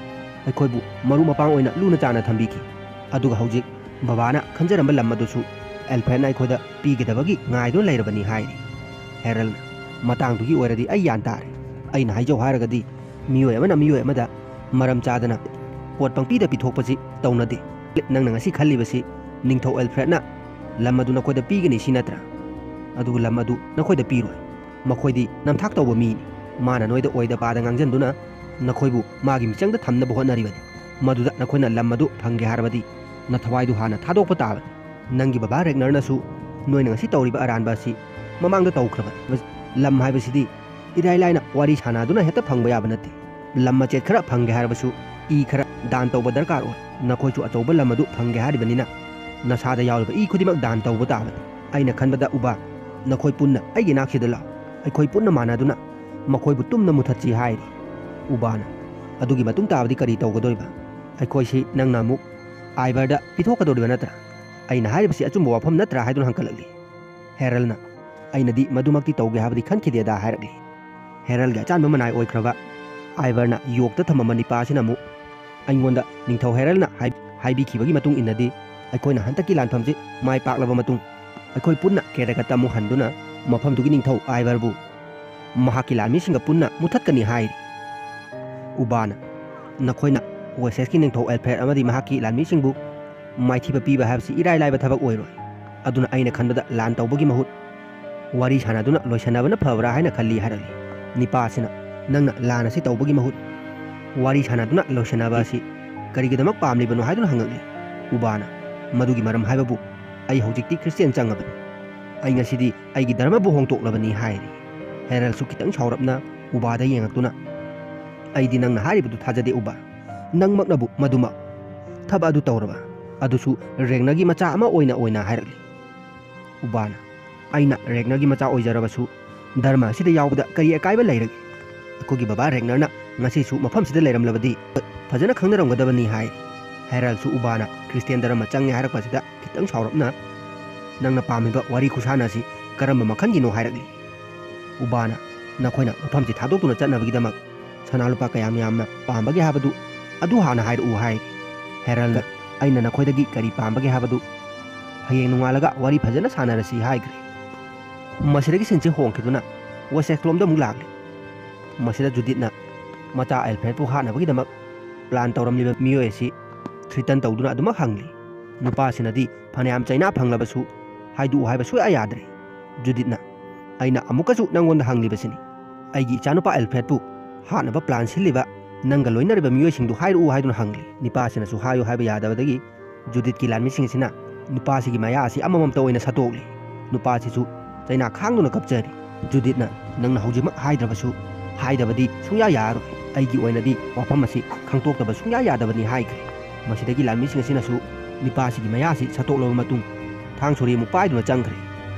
ꯑꯩꯈꯣꯏꯕꯨ ꯃꯔꯨꯞ ꯃꯄꯥꯡ ꯑꯣꯏꯅ ꯂꯨꯅ ꯆꯥꯟꯅ ꯊꯝꯕꯤꯈꯤ꯫ ꯑꯗꯨꯒ ꯍꯧꯖꯤꯛ ꯕꯕꯥꯅ ꯈꯟꯖꯔꯝꯕ ꯂꯝ ꯑꯗꯨꯁꯨ ꯑꯦꯜꯐ꯭ꯔꯦꯗꯅ ꯑꯩꯈꯣꯏꯗ ꯄꯤꯒꯗꯕꯒꯤ ꯉꯥꯏꯗꯨꯅ ꯂꯩꯔꯕꯅꯤ" ꯍꯥꯏꯔꯤ꯫ ꯍꯦꯔꯜꯅ, "ꯃꯇꯥꯡꯗꯨꯒꯤ ꯑꯣꯏꯔꯗꯤ ꯑꯩ ꯒ꯭ꯌꯥꯟ ꯇꯥꯔꯦ꯫ ꯑꯩꯅ ꯍꯥꯏꯖꯧ ꯍꯥꯏꯔꯒꯗꯤ ꯃꯤꯑꯣꯏ ꯑꯃꯅ ꯃꯤꯑꯣꯏ ꯑꯃꯗ ꯃꯔꯝ ꯆꯥꯗꯅ ꯄꯣꯠ ꯄꯪꯄꯤꯗ ꯄꯤꯊꯣꯛꯄꯁꯤ ꯇꯧꯅꯗꯦ꯫ ꯅꯪꯅ ꯉꯁꯤ ꯈꯜꯂꯤꯕꯁꯤ ꯅꯤꯡꯊꯧ ꯑꯦꯜꯐ꯭ꯔꯦꯗꯅ ꯂꯝ ꯑꯗꯨ ꯅꯈꯣꯏꯗ ꯄꯤꯒꯅꯤ ꯁꯤ ꯅꯠꯇ꯭ꯔꯥ? ꯑꯗꯨꯕꯨ ꯂꯝ ꯑꯗꯨ ꯅꯈꯣꯏꯗ ꯄꯤꯔꯣꯏ꯫ ꯃꯈꯣꯏꯗꯤ ꯅꯝꯊꯥꯛ ꯇꯧꯕ ꯃꯤꯅꯤ꯫ ꯃꯥꯅ ꯅꯣꯏꯗ ꯑꯣꯏꯗ ꯄꯥꯗ ꯉꯥꯡꯖꯟꯗꯨꯅ ꯅꯈꯣꯏꯕꯨ ꯃꯥꯒꯤ ꯃꯤꯆꯪꯗ ꯊꯝꯅꯕ ꯍꯣꯠꯅꯔꯤꯕꯅꯤ꯫ ꯃꯗꯨꯗ ꯅꯈꯣꯏꯅ ꯂꯝ ꯑꯗꯨ ꯐꯪꯒꯦ ꯍꯥꯏꯔꯕꯗꯤ ꯅꯊꯋꯥꯏꯗꯨ ꯍꯥꯟꯅ ꯊꯥꯗꯣꯛꯄ ꯇꯥꯕꯅꯤ꯫ ꯅꯪꯒꯤ ꯕꯕꯥ ꯔꯦꯒꯅꯔꯅꯁꯨ ꯅꯣꯏꯅ ꯉꯁꯤ ꯇꯧꯔꯤꯕ ꯑꯔꯥꯟꯕ ꯑꯁꯤ ꯃꯃꯥꯡꯗ ꯇꯧꯈ꯭ꯔꯕꯅꯤ꯫ ꯂꯝ ꯍꯥꯏꯕꯁꯤꯗꯤ ꯏꯔꯥꯏ ꯂꯥꯏꯅ ꯋꯥꯔꯤ ꯁꯥꯟꯅꯗꯨꯅ ꯍꯦꯛꯇ ꯐꯪꯕ ꯌꯥꯕ ꯅꯠꯇꯦ꯫ ꯂꯝ ꯃꯆꯦꯠ ꯈꯔ ꯐꯪꯒꯦ ꯍꯥꯏꯔꯕꯁꯨ ꯏ ꯈꯔ ꯗꯥꯟ ꯇꯧꯕ ꯗꯔꯀꯥꯔ ꯑꯣꯏ꯫ ꯅꯈꯣꯏꯁꯨ ꯑꯆꯧꯕ ꯂꯝ ꯑꯗꯨ ꯐꯪꯒꯦ ꯍꯥꯏꯔꯤꯕꯅꯤꯅ ꯅꯁꯥꯗ ꯌꯥꯎꯔꯤꯕ ꯏ ꯈꯨꯗꯤꯡꯃꯛ ꯗꯥꯟ ꯇꯧꯕ ꯇꯥꯕꯅꯤ꯫ ꯑꯩꯅ ꯈꯟꯕꯗ ꯎꯕꯥ, ꯅꯈꯣꯏ ꯄꯨꯟꯅ ꯑꯩꯒꯤ ꯅꯥꯛꯁꯤꯗ ꯂꯥꯛꯎ꯫ ꯑꯩꯈꯣꯏ ꯄꯨꯟꯅ ꯃꯥꯟꯅꯗꯨꯅ ꯃꯈꯣꯏꯕꯨ ꯇꯨꯝꯅ ꯃꯨꯊꯠꯁꯤ" ꯍꯥꯏꯔꯤ꯫ ꯎꯕꯥꯅ, "ꯑꯗꯨꯒꯤ ꯃꯇꯨꯡ ꯇꯥꯕꯗꯤ ꯀꯔꯤ ꯇꯧꯒꯗꯧꯔꯤꯕ?" "ꯑꯩꯈꯣꯏꯁꯤ ꯅꯪꯅ ꯑꯃꯨꯛ ꯑꯥꯏꯕꯔꯗ ꯄꯤꯊꯣꯛꯀꯗꯧꯔꯤꯕ ꯅꯠꯇ꯭ꯔꯥ? ꯑꯩꯅ ꯍꯥꯏꯔꯤꯕꯁꯤ ꯑꯆꯨꯝꯕ ꯋꯥꯐꯝ ꯅꯠꯇ꯭ꯔꯥ?" ꯍꯥꯏꯗꯨꯅ ꯍꯪꯒꯠꯂꯛꯂꯤ꯫ ꯍꯦꯔꯜꯅ, "ꯑꯩꯅꯗꯤ ꯃꯗꯨꯃꯛꯇꯤ ꯇꯧꯒꯦ ꯍꯥꯏꯕꯗꯤ ꯈꯟꯈꯤꯗꯦꯗ" ꯍꯥꯏꯔꯛꯂꯤ꯫ ꯍꯦꯔꯜꯒꯤ ꯑꯆꯥꯟꯕ ꯃꯅꯥꯏ ꯑꯣꯏꯈ꯭ꯔꯕ ꯑꯥꯏꯕꯔꯅ ꯌꯣꯛꯇ ꯊꯝꯃꯝꯕ ꯅꯤꯄꯥ ꯑꯁꯤꯅ ꯑꯃꯨꯛ ꯑꯩꯉꯣꯟꯗ ꯅꯤꯡꯊꯧ ꯍꯦꯔꯜꯅ ꯍꯥꯏ-, ꯍꯥꯏꯕꯤꯈꯤꯕꯒꯤ ꯃꯇꯨꯡ ꯏꯟꯅꯗꯤ ꯑꯩꯈꯣꯏꯅ ꯍꯟꯗꯛꯀꯤ ꯂꯥꯟꯐꯝꯁꯤ ꯃꯥꯏ ꯄꯥꯛꯂꯕ ꯃꯇꯨꯡ ꯑꯩꯈꯣꯏ ꯄꯨꯟꯅ ꯀꯦꯔꯦꯒꯠꯇ ꯑꯃꯨꯛ ꯍꯟꯗꯨꯅ ꯃꯐꯝꯗꯨꯒꯤ ꯅꯤꯡꯊꯧ ꯑꯥꯏꯚꯔꯕꯨ ꯃꯍꯥꯛꯀꯤ ꯂꯥꯟꯃꯤꯁꯤꯡꯒ ꯄꯨꯟꯅ ꯃꯨꯊꯠꯀꯅꯤ ꯍꯥꯏꯔꯤ꯫ ꯎꯕꯥꯅ, "ꯅꯈꯣꯏꯅ ꯋꯦꯁꯦꯁꯀꯤ ꯅꯤꯡꯊꯧ ꯑꯦꯜꯐ꯭ꯔꯦꯗ ꯑꯃꯗꯤ ꯃꯍꯥꯛꯀꯤ ꯂꯥꯟꯃꯤꯁꯤꯡꯕꯨ ꯃꯥꯏꯊꯤꯕ ꯄꯤꯕ ꯍꯥꯏꯕꯁꯤ ꯏꯔꯥꯏ ꯂꯥꯏꯕ ꯊꯕꯛ ꯑꯣꯏꯔꯣꯏ꯫ ꯑꯗꯨꯅ ꯑꯩꯅ ꯈꯟꯕꯗ ꯂꯥꯟ ꯇꯧꯕꯒꯤ ꯃꯍꯨꯠ ꯋꯥꯔꯤ ꯁꯥꯟꯅꯗꯨꯅ ꯂꯣꯏꯁꯟꯅꯕꯅ ꯐꯕ꯭ꯔꯥ ꯍꯥꯏꯅ ꯈꯜꯂꯤ" ꯍꯥꯏꯔꯛꯂꯤ꯫ ꯅꯤꯄꯥ ꯑꯁꯤꯅ, "ꯅꯪꯅ ꯂꯥꯟ ꯑꯁꯤ ꯇꯧꯕꯒꯤ ꯃꯍꯨꯠ ꯋꯥꯔꯤ ꯁꯥꯟꯅꯗꯨꯅ ꯂꯣꯏꯁꯟꯅꯕ ꯑꯁꯤ ꯀꯔꯤꯒꯤꯗꯃꯛ ꯄꯥꯝꯂꯤꯕꯅꯣ?" ꯍꯥꯏꯗꯨꯅ ꯍꯪꯉꯛꯂꯤ꯫ ꯎꯕꯥꯅ, "ꯃꯗꯨꯒꯤ ꯃꯔꯝ ꯍꯥꯏꯕꯕꯨ ꯑꯩ ꯍꯧꯖꯤꯛꯇꯤ ꯈ꯭ꯔꯤꯁꯇꯤꯌꯥꯟ ꯆꯪꯉꯕꯅꯤ꯫ ꯑꯩ ꯉꯁꯤꯗꯤ ꯑꯩꯒꯤ ꯙꯔꯃꯕꯨ ꯍꯣꯡꯗꯣꯛꯂꯕꯅꯤ" ꯍꯥꯏꯔꯤ꯫ ꯍꯦꯔꯜꯁꯨ ꯈꯤꯇꯪ ꯁꯥꯎꯔꯞꯅ ꯎꯕꯥꯗ ꯌꯦꯡꯉꯛꯇꯨꯅ, "ꯑꯩꯗꯤ ꯅꯪꯅ ꯍꯥꯏꯔꯤꯕꯗꯨ ꯊꯥꯖꯗꯦ ꯎꯕꯥ꯫ ꯅꯪꯃꯛꯅꯕꯨ ꯃꯗꯨꯃꯛ ꯊꯕꯛ ꯑꯗꯨ ꯇꯧꯔꯕ, ꯑꯗꯨꯁꯨ ꯔꯦꯒꯅꯔꯒꯤ ꯃꯆꯥ ꯑꯃ ꯑꯣꯏꯅ ꯑꯣꯏꯅ" ꯍꯥꯏꯔꯛꯂꯤ꯫ ꯎꯕꯥꯅ, "ꯑꯩꯅ ꯔꯦꯒꯅꯔꯒꯤ ꯃꯆꯥ ꯑꯣꯏꯖꯔꯕꯁꯨ ꯙꯔꯃ ꯑꯁꯤꯗ ꯌꯥꯎꯕꯗ ꯀꯔꯤ ꯑꯀꯥꯏꯕ ꯂꯩꯔꯒꯦ? ꯑꯩꯈꯣꯏꯒꯤ ꯕꯕꯥ ꯔꯦꯒꯅꯔꯅ ꯉꯁꯤꯁꯨ ꯃꯐꯝꯁꯤꯗ ꯂꯩꯔꯝꯂꯕꯗꯤ ꯐꯖꯅ ꯈꯪꯅꯔꯝꯒꯗꯕꯅꯤ" ꯍꯥꯏ꯫ ꯍꯦꯔꯜꯁꯨ ꯎꯕꯥꯅ ꯈ꯭ꯔꯤꯁꯇꯤꯌꯥꯟ ꯙꯔꯃ ꯆꯪꯉꯦ ꯍꯥꯏꯔꯛꯄꯁꯤꯗ ꯈꯤꯇꯪ ꯁꯥꯎꯔꯞꯅ, "ꯅꯪꯅ ꯄꯥꯝꯃꯤꯕ ꯋꯥꯔꯤ ꯈꯨꯁꯥꯟꯅ ꯑꯁꯤ ꯀꯔꯝꯕ ꯃꯈꯜꯒꯤꯅꯣ?" ꯍꯥꯏꯔꯛꯂꯤ꯫ ꯎꯕꯥꯅ, "ꯅꯈꯣꯏꯅ ꯃꯐꯝꯁꯤ ꯊꯥꯗꯣꯛꯇꯨꯅ ꯆꯠꯅꯕꯒꯤꯗꯃꯛ ꯁꯅꯥ ꯂꯨꯄꯥ ꯀꯌꯥꯝ ꯌꯥꯝꯅ ꯄꯥꯝꯕꯒꯦ ꯍꯥꯏꯕꯗꯨ ꯑꯗꯨ ꯍꯥꯟꯅ ꯍꯥꯏꯔꯛꯎ" ꯍꯥꯏ꯫ ꯍꯦꯔꯜꯅ, "ꯑꯩꯅ ꯅꯈꯣꯏꯗꯒꯤ ꯀꯔꯤ ꯄꯥꯝꯕꯒꯦ ꯍꯥꯏꯕꯗꯨ ꯍꯌꯦꯡ ꯅꯣꯡꯉꯥꯜꯂꯒ ꯋꯥꯔꯤ ꯐꯖꯅ ꯁꯥꯟꯅꯔꯁꯤ" ꯍꯥꯏꯈ꯭ꯔꯦ꯫ ꯃꯁꯤꯗꯒꯤ ꯁꯤꯟꯁꯤ ꯍꯣꯡꯈꯤꯗꯨꯅ ꯋꯦꯁꯦꯛꯁꯂꯣꯝꯗ ꯑꯃꯨꯛ ꯂꯥꯛꯂꯦ꯫ ꯃꯁꯤꯗ ꯖꯨꯗꯤꯠꯅ ꯃꯆꯥ ꯑꯦꯜꯐ꯭ꯔꯦꯗꯄꯨ ꯍꯥꯠꯅꯕꯒꯤꯗꯃꯛ ꯄ꯭ꯂꯥꯟ ꯇꯧꯔꯝꯂꯤꯕ ꯃꯤꯑꯣꯏ ꯑꯁꯤ ꯊ꯭ꯔꯤꯇꯟ ꯇꯧꯗꯨꯅ ꯑꯗꯨꯃꯛ ꯍꯪꯂꯤ꯫ ꯅꯨꯄꯥꯁꯤꯅꯗꯤ ꯐꯅꯌꯥꯝ ꯆꯩꯅꯥ ꯐꯪꯂꯕꯁꯨ ꯍꯥꯏꯗꯣꯛꯎ ꯍꯥꯏꯕ ꯁꯨꯡꯌꯥ ꯌꯥꯗ꯭ꯔꯦ꯫ ꯖꯨꯗꯤꯠꯅ, "ꯑꯩꯅ ꯑꯃꯨꯛꯀꯁꯨ ꯅꯪꯉꯣꯟꯗ ꯍꯪꯂꯤꯕꯁꯤꯅꯤ, ꯑꯩꯒꯤ ꯏꯆꯥꯅꯨꯄꯥ ꯑꯦꯜꯐ꯭ꯔꯦꯗꯄꯨ ꯍꯥꯠꯅꯕ ꯄ꯭ꯂꯥꯟ ꯁꯤꯜꯂꯤꯕ ꯅꯪꯒ ꯂꯣꯏꯅꯔꯤꯕ ꯃꯤꯑꯣꯏꯁꯤꯡꯗꯨ ꯍꯥꯏꯔꯛꯎ" ꯍꯥꯏꯗꯨꯅ ꯍꯪꯂꯤ꯫ ꯅꯤꯄꯥꯁꯤꯅꯁꯨ ꯍꯥꯏꯌꯨ ꯍꯥꯏꯕ ꯌꯥꯗꯕꯗꯒꯤ ꯖꯨꯗꯤꯠꯀꯤ ꯂꯥꯟꯃꯤꯁꯤꯡ ꯑꯁꯤꯅ ꯅꯨꯄꯥꯁꯤꯒꯤ ꯃꯌꯥ ꯑꯁꯤ ꯑꯃꯃꯝꯇ ꯑꯣꯏꯅ ꯁꯠꯇꯣꯛꯂꯤ꯫ ꯅꯨꯄꯥꯁꯤꯁꯨ ꯆꯩꯅꯥ ꯈꯥꯡꯗꯨꯅ ꯀꯞꯆꯔꯤ꯫ ꯖꯨꯗꯤꯠꯅ, "ꯅꯪꯅ ꯍꯧꯖꯤꯛꯃꯛ ꯍꯥꯏꯗ꯭ꯔꯕꯁꯨ ꯍꯥꯏꯗꯕꯗꯤ ꯁꯨꯡꯌꯥ ꯌꯥꯔꯔꯣꯏ꯫ ꯑꯩꯒꯤ ꯑꯣꯏꯅꯗꯤ ꯋꯥꯐꯝ ꯑꯁꯤ ꯈꯪꯗꯣꯛꯇꯕ ꯁꯨꯡꯌꯥ ꯌꯥꯗꯕꯅꯤ" ꯍꯥꯏꯈ꯭ꯔꯦ꯫ ꯃꯁꯤꯗꯒꯤ ꯂꯥꯟꯃꯤꯁꯤꯡ ꯑꯁꯤꯅꯁꯨ ꯅꯤꯄꯥꯁꯤꯒꯤ ꯃꯌꯥꯁꯤ ꯁꯠꯇꯣꯛꯂꯕ ꯃꯇꯨꯡ ꯊꯥꯡ ꯁꯣꯔꯤ ꯑꯃꯨꯛ ꯄꯥꯏꯗꯨꯅ ꯆꯪꯈ꯭ꯔꯦ꯫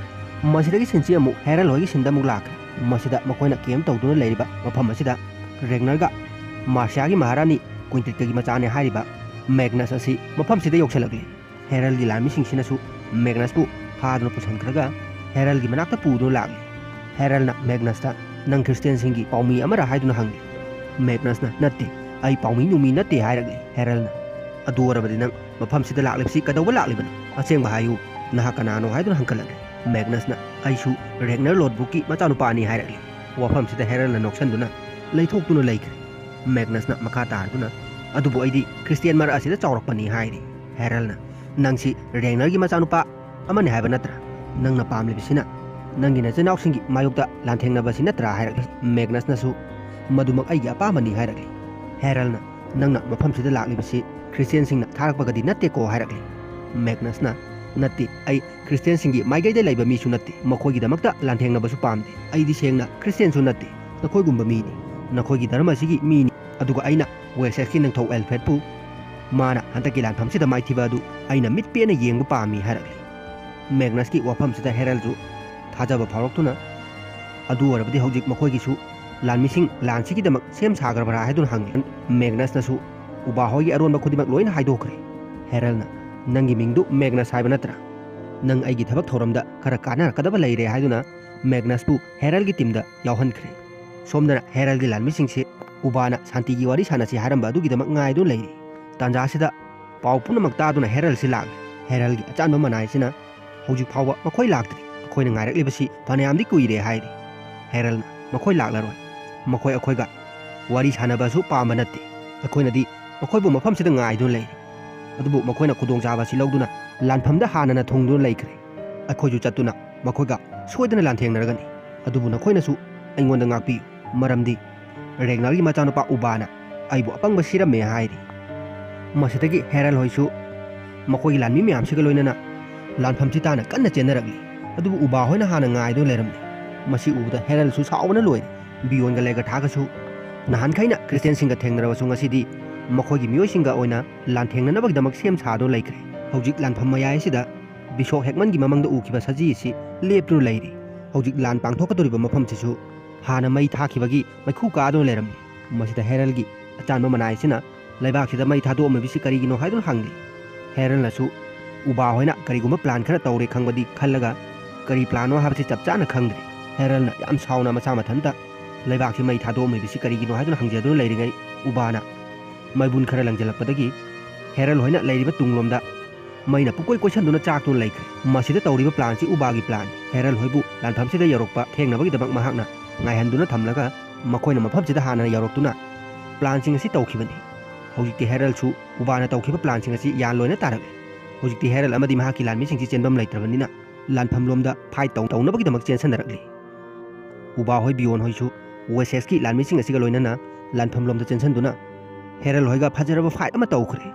ꯃꯁꯤꯗꯒꯤ ꯁꯤꯟꯁꯤ ꯑꯃꯨꯛ ꯍꯦꯔꯜ ꯍꯣꯏꯒꯤ ꯁꯤꯟꯗ ꯑꯃꯨꯛ ꯂꯥꯛꯈ꯭ꯔꯦ꯫ ꯃꯁꯤꯗ ꯃꯈꯣꯏꯅ ꯀꯦꯝ ꯇꯧꯗꯨꯅ ꯂꯩꯔꯤꯕ ꯃꯐꯝ ꯑꯁꯤꯗ ꯔꯦꯒꯅꯔꯒ ꯃꯥꯔꯁꯤꯌꯥꯒꯤ ꯃꯍꯥꯔꯥꯅꯤ ꯀ꯭ꯋꯤꯟꯇꯤꯠꯀꯒꯤ ꯃꯆꯥꯅꯦ ꯍꯥꯏꯔꯤꯕ ꯃꯦꯒꯅꯁ ꯑꯁꯤ ꯃꯐꯝꯁꯤꯗ ꯌꯧꯁꯤꯜꯂꯛꯂꯤ꯫ ꯍꯦꯔꯜꯒꯤ ꯂꯥꯟꯃꯤꯁꯤꯡꯁꯤꯅꯁꯨ ꯃꯦꯒꯅꯁꯄꯨ ꯐꯥꯗꯨꯅ ꯄꯨꯁꯤꯟꯈ꯭ꯔꯒ ꯍꯦꯔꯜꯒꯤ ꯃꯅꯥꯛꯇ ꯄꯨꯗꯨꯅ ꯂꯥꯛꯂꯤ꯫ ꯍꯦꯔꯜꯅ ꯃꯦꯒꯅꯁꯇ, "ꯅꯪ ꯈ꯭ꯔꯤꯁꯇꯤꯌꯥꯟꯁꯤꯡꯒꯤ ꯄꯥꯎꯃꯤ ꯑꯃꯔ?" ꯍꯥꯏꯗꯨꯅ ꯍꯪꯂꯤ꯫ ꯃꯦꯒꯅꯁꯅ, "ꯅꯠꯇꯦ, ꯑꯩ ꯄꯥꯎꯃꯤ ꯅꯨꯃꯤ ꯅꯠꯇꯦ" ꯍꯥꯏꯔꯛꯂꯤ꯫ ꯍꯦꯔꯜꯅ, "ꯑꯗꯨ ꯑꯣꯏꯔꯕꯗꯤ ꯅꯪ ꯃꯐꯝꯁꯤꯗ ꯂꯥꯛꯂꯤꯕꯁꯤ ꯀꯩꯗꯧꯕ ꯂꯥꯛꯂꯤꯕꯅꯣ? ꯑꯁꯦꯡꯕ ꯍꯥꯏꯌꯨ, ꯅꯍꯥꯛ ꯀꯅꯥꯅꯣ?" ꯍꯥꯏꯗꯨꯅ ꯍꯪꯒꯠꯂꯛꯂꯤ꯫ ꯃꯦꯒꯅꯁꯅ, "ꯑꯩꯁꯨ ꯔꯦꯒꯅꯔ ꯂꯣꯗꯕ꯭ꯔꯨꯛꯀꯤ ꯃꯆꯥꯅꯨꯄꯥꯅꯤ" ꯍꯥꯏꯔꯛꯂꯤ꯫ ꯋꯥꯐꯝꯁꯤꯗ ꯍꯦꯔꯜꯅ ꯅꯣꯛꯁꯟꯗꯨꯅ ꯂꯩꯊꯣꯛꯇꯨꯅ ꯂꯩꯈ꯭ꯔꯦ꯫ ꯃꯦꯒꯅꯁꯅ ꯃꯈꯥ ꯇꯥꯔꯗꯨꯅ, "ꯑꯗꯨꯕꯨ ꯑꯩꯗꯤ ꯈ꯭ꯔꯤꯁꯇꯤꯌꯥꯟ ꯃꯔꯛ ꯑꯁꯤꯗ ꯆꯥꯎꯔꯛꯄꯅꯤ" ꯍꯥꯏꯔꯤ꯫ ꯍꯦꯔꯜꯅ, "ꯅꯪꯁꯤ ꯔꯦꯒꯅꯔꯒꯤ ꯃꯆꯥꯅꯨꯄꯥ ꯑꯃꯅꯤ ꯍꯥꯏꯕ ꯅꯠꯇ꯭ꯔꯥ? ꯅꯪꯅ ꯄꯥꯝꯂꯤꯕꯁꯤꯅ ꯅꯪꯒꯤ ꯅꯆꯤꯟꯅꯥꯎꯁꯤꯡꯒꯤ ꯃꯥꯌꯣꯛꯇ ꯂꯥꯟꯊꯦꯡꯅꯕꯁꯤ ꯅꯠꯇ꯭ꯔꯥ?" ꯍꯥꯏꯔꯛꯂꯤ꯫ ꯃꯦꯒꯅꯁꯅꯁꯨ, "ꯃꯗꯨꯃꯛ ꯑꯩꯒꯤ ꯑꯄꯥꯝꯕꯅꯤ" ꯍꯥꯏꯔꯛꯂꯤ꯫ ꯍꯦꯔꯜꯅ, "ꯅꯪꯅ ꯃꯐꯝꯁꯤꯗ ꯂꯥꯛꯂꯤꯕꯁꯤ ꯈ꯭ꯔꯤꯁꯇꯤꯌꯥꯟꯁꯤꯡꯅ ꯊꯥꯔꯛꯄꯒꯗꯤ ꯅꯠꯇꯦꯀꯣ?" ꯍꯥꯏꯔꯛꯂꯤ꯫ ꯃꯦꯒꯅꯁꯅ, "ꯅꯠꯇꯦ, ꯑꯩ ꯈ꯭ꯔꯤꯁꯇꯤꯌꯥꯟꯁꯤꯡꯒꯤ ꯃꯥꯏꯀꯩꯗ ꯂꯩꯕ ꯃꯤꯁꯨ ꯅꯠꯇꯦ, ꯃꯈꯣꯏꯒꯤꯗꯃꯛꯇ ꯂꯥꯟꯊꯦꯡꯅꯕꯁꯨ ꯄꯥꯝꯗꯦ꯫ ꯑꯩꯗꯤ ꯁꯦꯡꯅ ꯈ꯭ꯔꯤꯁꯇꯤꯌꯥꯟꯁꯨ ꯅꯠꯇꯦ, ꯅꯈꯣꯏꯒꯨꯝꯕ ꯃꯤꯅꯤ, ꯅꯈꯣꯏꯒꯤ ꯙꯔꯃꯁꯤꯒꯤ ꯃꯤꯅꯤ꯫ ꯑꯗꯨꯒ ꯑꯩꯅ ꯋꯦꯁꯦꯛꯁꯀꯤ ꯅꯤꯡꯊꯧ ꯑꯦꯜꯐ꯭ꯔꯦꯗꯄꯨ ꯃꯥꯅ ꯍꯟꯗꯛꯀꯤ ꯂꯥꯟꯐꯝꯁꯤꯗ ꯃꯥꯏꯊꯤꯕ ꯑꯗꯨ ꯑꯩꯅ ꯃꯤꯠ ꯄꯦꯟꯅ ꯌꯦꯡꯕ ꯄꯥꯝꯃꯤ" ꯍꯥꯏꯔꯛꯂꯤ꯫ ꯃꯦꯒꯅꯁꯀꯤ ꯋꯥꯐꯝꯁꯤꯗ ꯍꯦꯔꯜꯁꯨ ꯊꯥꯖꯕ ꯐꯥꯎꯔꯛꯇꯨꯅ, "ꯑꯗꯨ ꯑꯣꯏꯔꯕꯗꯤ ꯍꯧꯖꯤꯛ ꯃꯈꯣꯏꯒꯤꯁꯨ ꯂꯥꯟꯃꯤꯁꯤꯡ ꯂꯥꯟꯁꯤꯒꯤꯗꯃꯛ ꯁꯦꯝ ꯁꯥꯈ꯭ꯔꯕ꯭ꯔꯥ?" ꯍꯥꯏꯗꯨꯅ ꯍꯪꯉꯤ꯫ ꯃꯦꯒꯅꯁꯅꯁꯨ ꯎꯕꯥ ꯍꯣꯏꯒꯤ ꯑꯔꯣꯟꯕ ꯈꯨꯗꯤꯡꯃꯛ ꯂꯣꯏꯅ ꯍꯥꯏꯗꯣꯛꯈ꯭ꯔꯦ꯫ ꯍꯦꯔꯜꯅ, "ꯅꯪꯒꯤ ꯃꯤꯡꯗꯨ ꯃꯦꯒꯅꯁ ꯍꯥꯏꯕ ꯅꯠꯇ꯭ꯔꯥ? ꯅꯪ ꯑꯩꯒꯤ ꯊꯕꯛ ꯊꯧꯔꯝꯗ ꯈꯔ ꯀꯥꯟꯅꯔꯛꯀꯗꯕ ꯂꯩꯔꯦ" ꯍꯥꯏꯗꯨꯅ ꯃꯦꯒꯅꯁꯄꯨ ꯍꯦꯔꯜꯒꯤ ꯇꯤꯝꯗ ꯌꯥꯎꯍꯟꯈ꯭ꯔꯦ꯫ ꯁꯣꯝꯗꯅ ꯍꯦꯔꯜꯒꯤ ꯂꯥꯟꯃꯤꯁꯤꯡꯁꯦ ꯎꯕꯥꯅ ꯁꯥꯟꯇꯤꯒꯤ ꯋꯥꯔꯤ ꯁꯥꯟꯅꯁꯤ ꯍꯥꯏꯔꯝꯕ ꯑꯗꯨꯒꯤꯗꯃꯛ ꯉꯥꯏꯗꯨꯅ ꯂꯩꯔꯤ꯫ ꯇꯥꯟꯖꯥꯁꯤꯗ ꯄꯥꯎ ꯄꯨꯝꯅꯃꯛ ꯇꯥꯗꯨꯅ ꯍꯦꯔꯜꯁꯤ ꯂꯥꯛꯂꯤ꯫ ꯍꯦꯔꯜꯒꯤ ꯑꯆꯥꯟꯕ ꯃꯅꯥꯏꯁꯤꯅ, "ꯍꯧꯖꯤꯛ ꯐꯥꯎꯕ ꯃꯈꯣꯏ ꯂꯥꯛꯇ꯭ꯔꯤ꯫ ꯑꯩꯈꯣꯏꯅ ꯉꯥꯏꯔꯛꯂꯤꯕꯁꯤ ꯐꯅꯌꯥꯝꯗꯤ ꯀꯨꯏꯔꯦ" ꯍꯥꯏꯔꯤ꯫ ꯍꯦꯔꯜꯅ, "ꯃꯈꯣꯏ ꯂꯥꯛꯂꯔꯣꯏ꯫ ꯃꯈꯣꯏ ꯑꯩꯈꯣꯏꯒ ꯋꯥꯔꯤ ꯁꯥꯟꯅꯕꯁꯨ ꯄꯥꯝꯕ ꯅꯠꯇꯦ꯫ ꯑꯩꯈꯣꯏꯅꯗꯤ ꯃꯈꯣꯏꯕꯨ ꯃꯐꯝꯁꯤꯗ ꯉꯥꯏꯗꯨꯅ ꯂꯩꯔꯤ꯫ ꯑꯗꯨꯕꯨ ꯃꯈꯣꯏꯅ ꯈꯨꯗꯣꯡꯆꯥꯕ ꯑꯁꯤ ꯂꯧꯗꯨꯅ ꯂꯥꯟꯐꯝꯗ ꯍꯥꯟꯅꯅ ꯊꯨꯡꯗꯨꯅ ꯂꯩꯈ꯭ꯔꯦ꯫ ꯑꯩꯈꯣꯏꯁꯨ ꯆꯠꯇꯨꯅ ꯃꯈꯣꯏꯒ ꯁꯣꯏꯗꯅ ꯂꯥꯟꯊꯦꯡꯅꯔꯒꯅꯤ꯫ ꯑꯗꯨꯕꯨ ꯅꯈꯣꯏꯅꯁꯨ ꯑꯩꯉꯣꯟꯗ ꯉꯥꯛꯄꯤꯌꯨ, ꯃꯔꯝꯗꯤ ꯔꯦꯒꯅꯔꯒꯤ ꯃꯆꯥꯅꯨꯄꯥ ꯎꯕꯥꯅ ꯑꯩꯕꯨ ꯑꯄꯪꯕ ꯁꯤꯔꯝꯃꯦ" ꯍꯥꯏꯔꯤ꯫ ꯃꯁꯤꯗꯒꯤ ꯍꯦꯔꯜ ꯍꯣꯏꯁꯨ ꯃꯈꯣꯏꯒꯤ ꯂꯥꯟꯃꯤ ꯃꯌꯥꯝꯁꯤꯒ ꯂꯣꯏꯅꯅ ꯂꯥꯟꯐꯝꯁꯤ ꯇꯥꯟꯅ ꯀꯟꯅ ꯆꯦꯟꯅꯔꯛꯂꯤ꯫ ꯑꯗꯨꯕꯨ ꯎꯕꯥ ꯍꯣꯏꯅ ꯍꯥꯟꯅ ꯉꯥꯏꯗꯨꯅ ꯂꯩꯔꯝꯂꯤ꯫ ꯃꯁꯤ ꯎꯕꯗ ꯍꯦꯔꯜꯁꯨ ꯁꯥꯎꯕꯅ ꯂꯣꯏꯔꯦ꯫ ꯕꯤꯌꯣꯟꯒ ꯂꯦꯒꯔꯊꯥꯒꯁꯨ ꯅꯍꯥꯟꯈꯩꯅ ꯈ꯭ꯔꯤꯁꯇꯤꯌꯥꯟꯁꯤꯡꯒ ꯊꯦꯡꯅꯔꯕꯁꯨ ꯉꯁꯤꯗꯤ ꯃꯈꯣꯏꯒꯤ ꯃꯤꯑꯣꯏꯁꯤꯡꯒ ꯑꯣꯏꯅ ꯂꯥꯟꯊꯦꯡꯅꯅꯕꯒꯤꯗꯃꯛ ꯁꯦꯝ ꯁꯥꯗꯨꯅ ꯂꯩꯈ꯭ꯔꯦ꯫ ꯍꯧꯖꯤꯛ ꯂꯥꯟꯐꯝ ꯃꯌꯥꯏ ꯑꯁꯤꯗ ꯕꯤꯁꯣꯞ ꯍꯦꯛꯃꯟꯒꯤ ꯃꯃꯪꯗ ꯎꯈꯤꯕ ꯁꯖꯤ ꯑꯁꯤ ꯂꯦꯞꯇꯨꯅ ꯂꯩꯔꯤ꯫ ꯍꯧꯖꯤꯛ ꯂꯥꯟ ꯄꯥꯡꯊꯣꯛꯀꯗꯧꯔꯤꯕ ꯃꯐꯝꯁꯤꯁꯨ ꯍꯥꯟꯅ ꯃꯩ ꯊꯥꯈꯤꯕꯒꯤ ꯃꯩꯈꯨ ꯀꯥꯗꯨꯅ ꯂꯩꯔꯝꯃꯤ꯫ ꯃꯁꯤꯗ ꯍꯦꯔꯜꯒꯤ ꯑꯆꯥꯟꯕ ꯃꯅꯥꯏ ꯑꯁꯤꯅ ꯂꯩꯕꯥꯛꯁꯤꯗ ꯃꯩ ꯊꯥꯗꯣꯛꯑꯝꯃꯤꯕꯁꯤ ꯀꯔꯤꯒꯤꯅꯣ ꯍꯥꯏꯗꯨꯅ ꯍꯪꯂꯤ꯫ ꯍꯦꯔꯜꯅꯁꯨ ꯎꯕꯥ ꯍꯣꯏꯅ ꯀꯔꯤꯒꯨꯝꯕ ꯄ꯭ꯂꯥꯟ ꯈꯔ ꯇꯧꯔꯦ ꯈꯪꯕꯗꯤ ꯈꯜꯂꯒ ꯀꯔꯤ ꯄ꯭ꯂꯥꯟꯅꯣ ꯍꯥꯏꯕꯁꯤ ꯆꯞ ꯆꯥꯅ ꯈꯪꯗ꯭ꯔꯤ꯫ ꯍꯦꯔꯜꯅ ꯌꯥꯝ ꯁꯥꯎꯅ ꯃꯁꯥ ꯃꯊꯟꯇ ꯂꯩꯕꯥꯛꯁꯤ ꯃꯩ ꯊꯥꯗꯣꯛꯑꯝꯃꯤꯕꯁꯤ ꯀꯔꯤꯒꯤꯅꯣ ꯍꯥꯏꯗꯨꯅ ꯍꯪꯖꯗꯨꯅ ꯂꯩꯔꯤꯉꯩ ꯎꯕꯥꯅ ꯃꯩꯕꯨꯟ ꯈꯔ ꯂꯪꯁꯤꯜꯂꯛꯄꯗꯒꯤ ꯍꯦꯔꯜ ꯍꯣꯏꯅ ꯂꯩꯔꯤꯕ ꯇꯨꯡꯂꯣꯝꯗ ꯃꯩꯅ ꯄꯨꯀꯣꯏ ꯀꯣꯏꯁꯟꯗꯨꯅ ꯆꯥꯛꯇꯨꯅ ꯂꯩꯈ꯭ꯔꯦ꯫ ꯃꯁꯤꯗ ꯇꯧꯔꯤꯕ ꯄ꯭ꯂꯥꯟꯁꯤ ꯎꯕꯥꯒꯤ ꯄ꯭ꯂꯥꯟ꯫ ꯍꯦꯔꯜ ꯍꯣꯏꯕꯨ ꯂꯥꯟꯐꯝꯁꯤꯗ ꯌꯧꯔꯛꯄ ꯊꯦꯡꯅꯕꯒꯤꯗꯃꯛ ꯃꯍꯥꯛꯅ ꯉꯥꯏꯍꯟꯗꯨꯅ ꯊꯝꯂꯒ ꯃꯈꯣꯏꯅ ꯃꯐꯝꯁꯤꯗ ꯍꯥꯟꯅ ꯌꯧꯔꯛꯇꯨꯅ ꯄ꯭ꯂꯥꯟꯁꯤꯡ ꯑꯁꯤ ꯇꯧꯈꯤꯕꯅꯤ꯫ ꯍꯧꯖꯤꯛꯇꯤ ꯍꯦꯔꯜꯁꯨ ꯎꯕꯥꯅ ꯇꯧꯈꯤꯕ ꯄ꯭ꯂꯥꯟꯁꯤꯡ ꯑꯁꯤ ꯌꯥꯟ ꯂꯣꯏꯅ ꯇꯥꯔꯛꯂꯦ꯫ ꯍꯧꯖꯤꯛꯇꯤ ꯍꯦꯔꯜ ꯑꯃꯗꯤ ꯃꯍꯥꯛꯀꯤ ꯂꯥꯟꯃꯤꯁꯤꯡꯁꯤ ꯆꯦꯟꯐꯝ ꯂꯩꯇ꯭ꯔꯕꯅꯤꯅ ꯂꯥꯟꯐꯝ ꯂꯣꯝꯗ ꯐꯥꯏꯠ ꯇꯧ ꯇꯧꯅꯕꯒꯤꯗꯃꯛ ꯆꯦꯟꯁꯟꯅꯔꯛꯂꯤ꯫ ꯎꯕꯥ ꯍꯣꯏ ꯕꯤꯌꯣꯟ ꯍꯣꯏꯁꯨ ꯋꯦꯁꯦꯁꯀꯤ ꯂꯥꯟꯃꯤꯁꯤꯡ ꯑꯁꯤꯒ ꯂꯣꯏꯅꯅ ꯂꯥꯟꯐꯝ ꯂꯣꯝꯗ ꯆꯦꯟꯁꯟꯗꯨꯅ ꯍꯦꯔꯜ ꯍꯣꯏꯒ ꯐꯖꯔꯕ ꯐꯥꯏꯠ ꯑꯃ ꯇꯧꯈ꯭ꯔꯦ꯫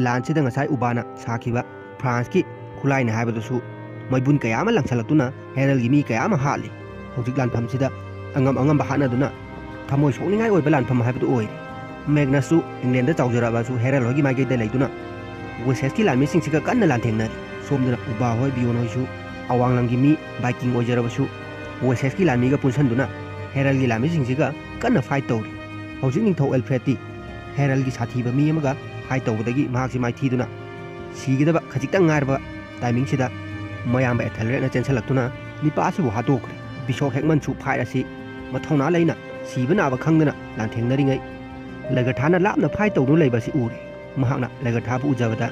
ꯂꯥꯟꯁꯤꯗ ꯉꯁꯥꯏ ꯎꯕꯥꯅ ꯁꯥꯈꯤꯕ ꯐ꯭ꯔꯥꯟꯁꯀꯤ ꯈꯨꯠꯂꯥꯏꯅꯤ ꯍꯥꯏꯕꯗꯨꯁꯨ ꯃꯩꯕꯨꯟ ꯀꯌꯥ ꯑꯃ ꯂꯪꯁꯜꯂꯛꯇꯨꯅ ꯍꯦꯔꯜꯒꯤ ꯃꯤ ꯀꯌꯥ ꯑꯃ ꯍꯥꯠꯂꯤ꯫ ꯍꯧꯖꯤꯛ ꯂꯥꯟꯐꯝꯁꯤꯗ ꯑꯉꯝ ꯑꯉꯝꯕ ꯍꯥꯠꯅꯗꯨꯅ ꯊꯃꯣꯏ ꯁꯣꯛꯅꯤꯡꯉꯥꯏ ꯑꯣꯏꯕ ꯂꯥꯟꯐꯝ ꯍꯥꯏꯕꯗꯨ ꯑꯣꯏꯔꯦ꯫ ꯃꯦꯒꯅꯁꯁꯨ ꯏꯪꯂꯦꯟꯗ ꯆꯥꯎꯖꯔꯛꯑꯕꯁꯨ ꯍꯦꯔꯜ ꯍꯣꯏꯒꯤ ꯃꯥꯏꯀꯩꯗ ꯂꯩꯗꯨꯅ ꯋꯦꯁꯦꯁꯀꯤ ꯂꯥꯟꯃꯤꯁꯤꯡꯁꯤꯒ ꯀꯟꯅ ꯂꯥꯟꯊꯦꯡꯅꯔꯤ꯫ ꯁꯣꯝꯗꯅ ꯎꯕꯥ ꯍꯣꯏ ꯕꯤꯌꯣꯟ ꯍꯣꯏꯁꯨ ꯑꯋꯥꯡꯂꯝꯒꯤ ꯃꯤ ꯚꯥꯏꯀꯤꯡ ꯑꯣꯏꯖꯔꯕꯁꯨ ꯋꯦꯁꯦꯁꯀꯤ ꯂꯥꯟꯃꯤꯒ ꯄꯨꯟꯁꯟꯗꯨꯅ ꯍꯦꯔꯜꯒꯤ ꯂꯥꯟꯃꯤꯁꯤꯡꯁꯤꯒ ꯀꯟꯅ ꯐꯥꯏꯠ ꯇꯧꯔꯤ꯫ ꯍꯧꯖꯤꯛ ꯅꯤꯡꯊꯧ ꯑꯦꯜꯐ꯭ꯔꯦꯗꯇꯤ ꯍꯦꯔꯜꯒꯤ ꯁꯥꯊꯤꯕ ꯃꯤ ꯑꯃꯒ ꯐꯥꯏꯠ ꯇꯧꯕꯗꯒꯤ ꯃꯍꯥꯛꯁꯤ ꯃꯥꯏꯊꯤꯗꯨꯅ ꯁꯤꯒꯗꯕ ꯈꯖꯤꯛꯇꯪ ꯉꯥꯏꯔꯕ ꯇꯥꯏꯃꯤꯡꯁꯤꯗ ꯃꯌꯥꯝꯕ ꯑꯦꯊꯦꯜꯔꯦꯗꯅ ꯆꯦꯟꯁꯤꯜꯂꯛꯇꯨꯅ ꯅꯤꯄꯥ ꯑꯁꯤꯕꯨ ꯍꯥꯠꯇꯣꯛꯈ꯭ꯔꯦ꯫ ꯕꯤꯁꯣꯞ ꯍꯦꯛꯃꯟꯁꯨ ꯐꯥꯏꯠ ꯑꯁꯤ ꯃꯊꯧꯅꯥ ꯂꯩꯅ ꯁꯤꯕ ꯅꯥꯕ ꯈꯪꯗꯅ ꯂꯥꯟꯊꯦꯡꯅꯔꯤꯉꯩ ꯂꯩꯒꯊꯥꯅ ꯂꯥꯞꯅ ꯐꯥꯏꯠ ꯇꯧꯗꯨꯅ ꯂꯩꯕ ꯑꯁꯤ ꯎꯔꯦ꯫ ꯃꯍꯥꯛꯅ ꯂꯩꯒꯊꯥꯕꯨ ꯎꯖꯕꯗ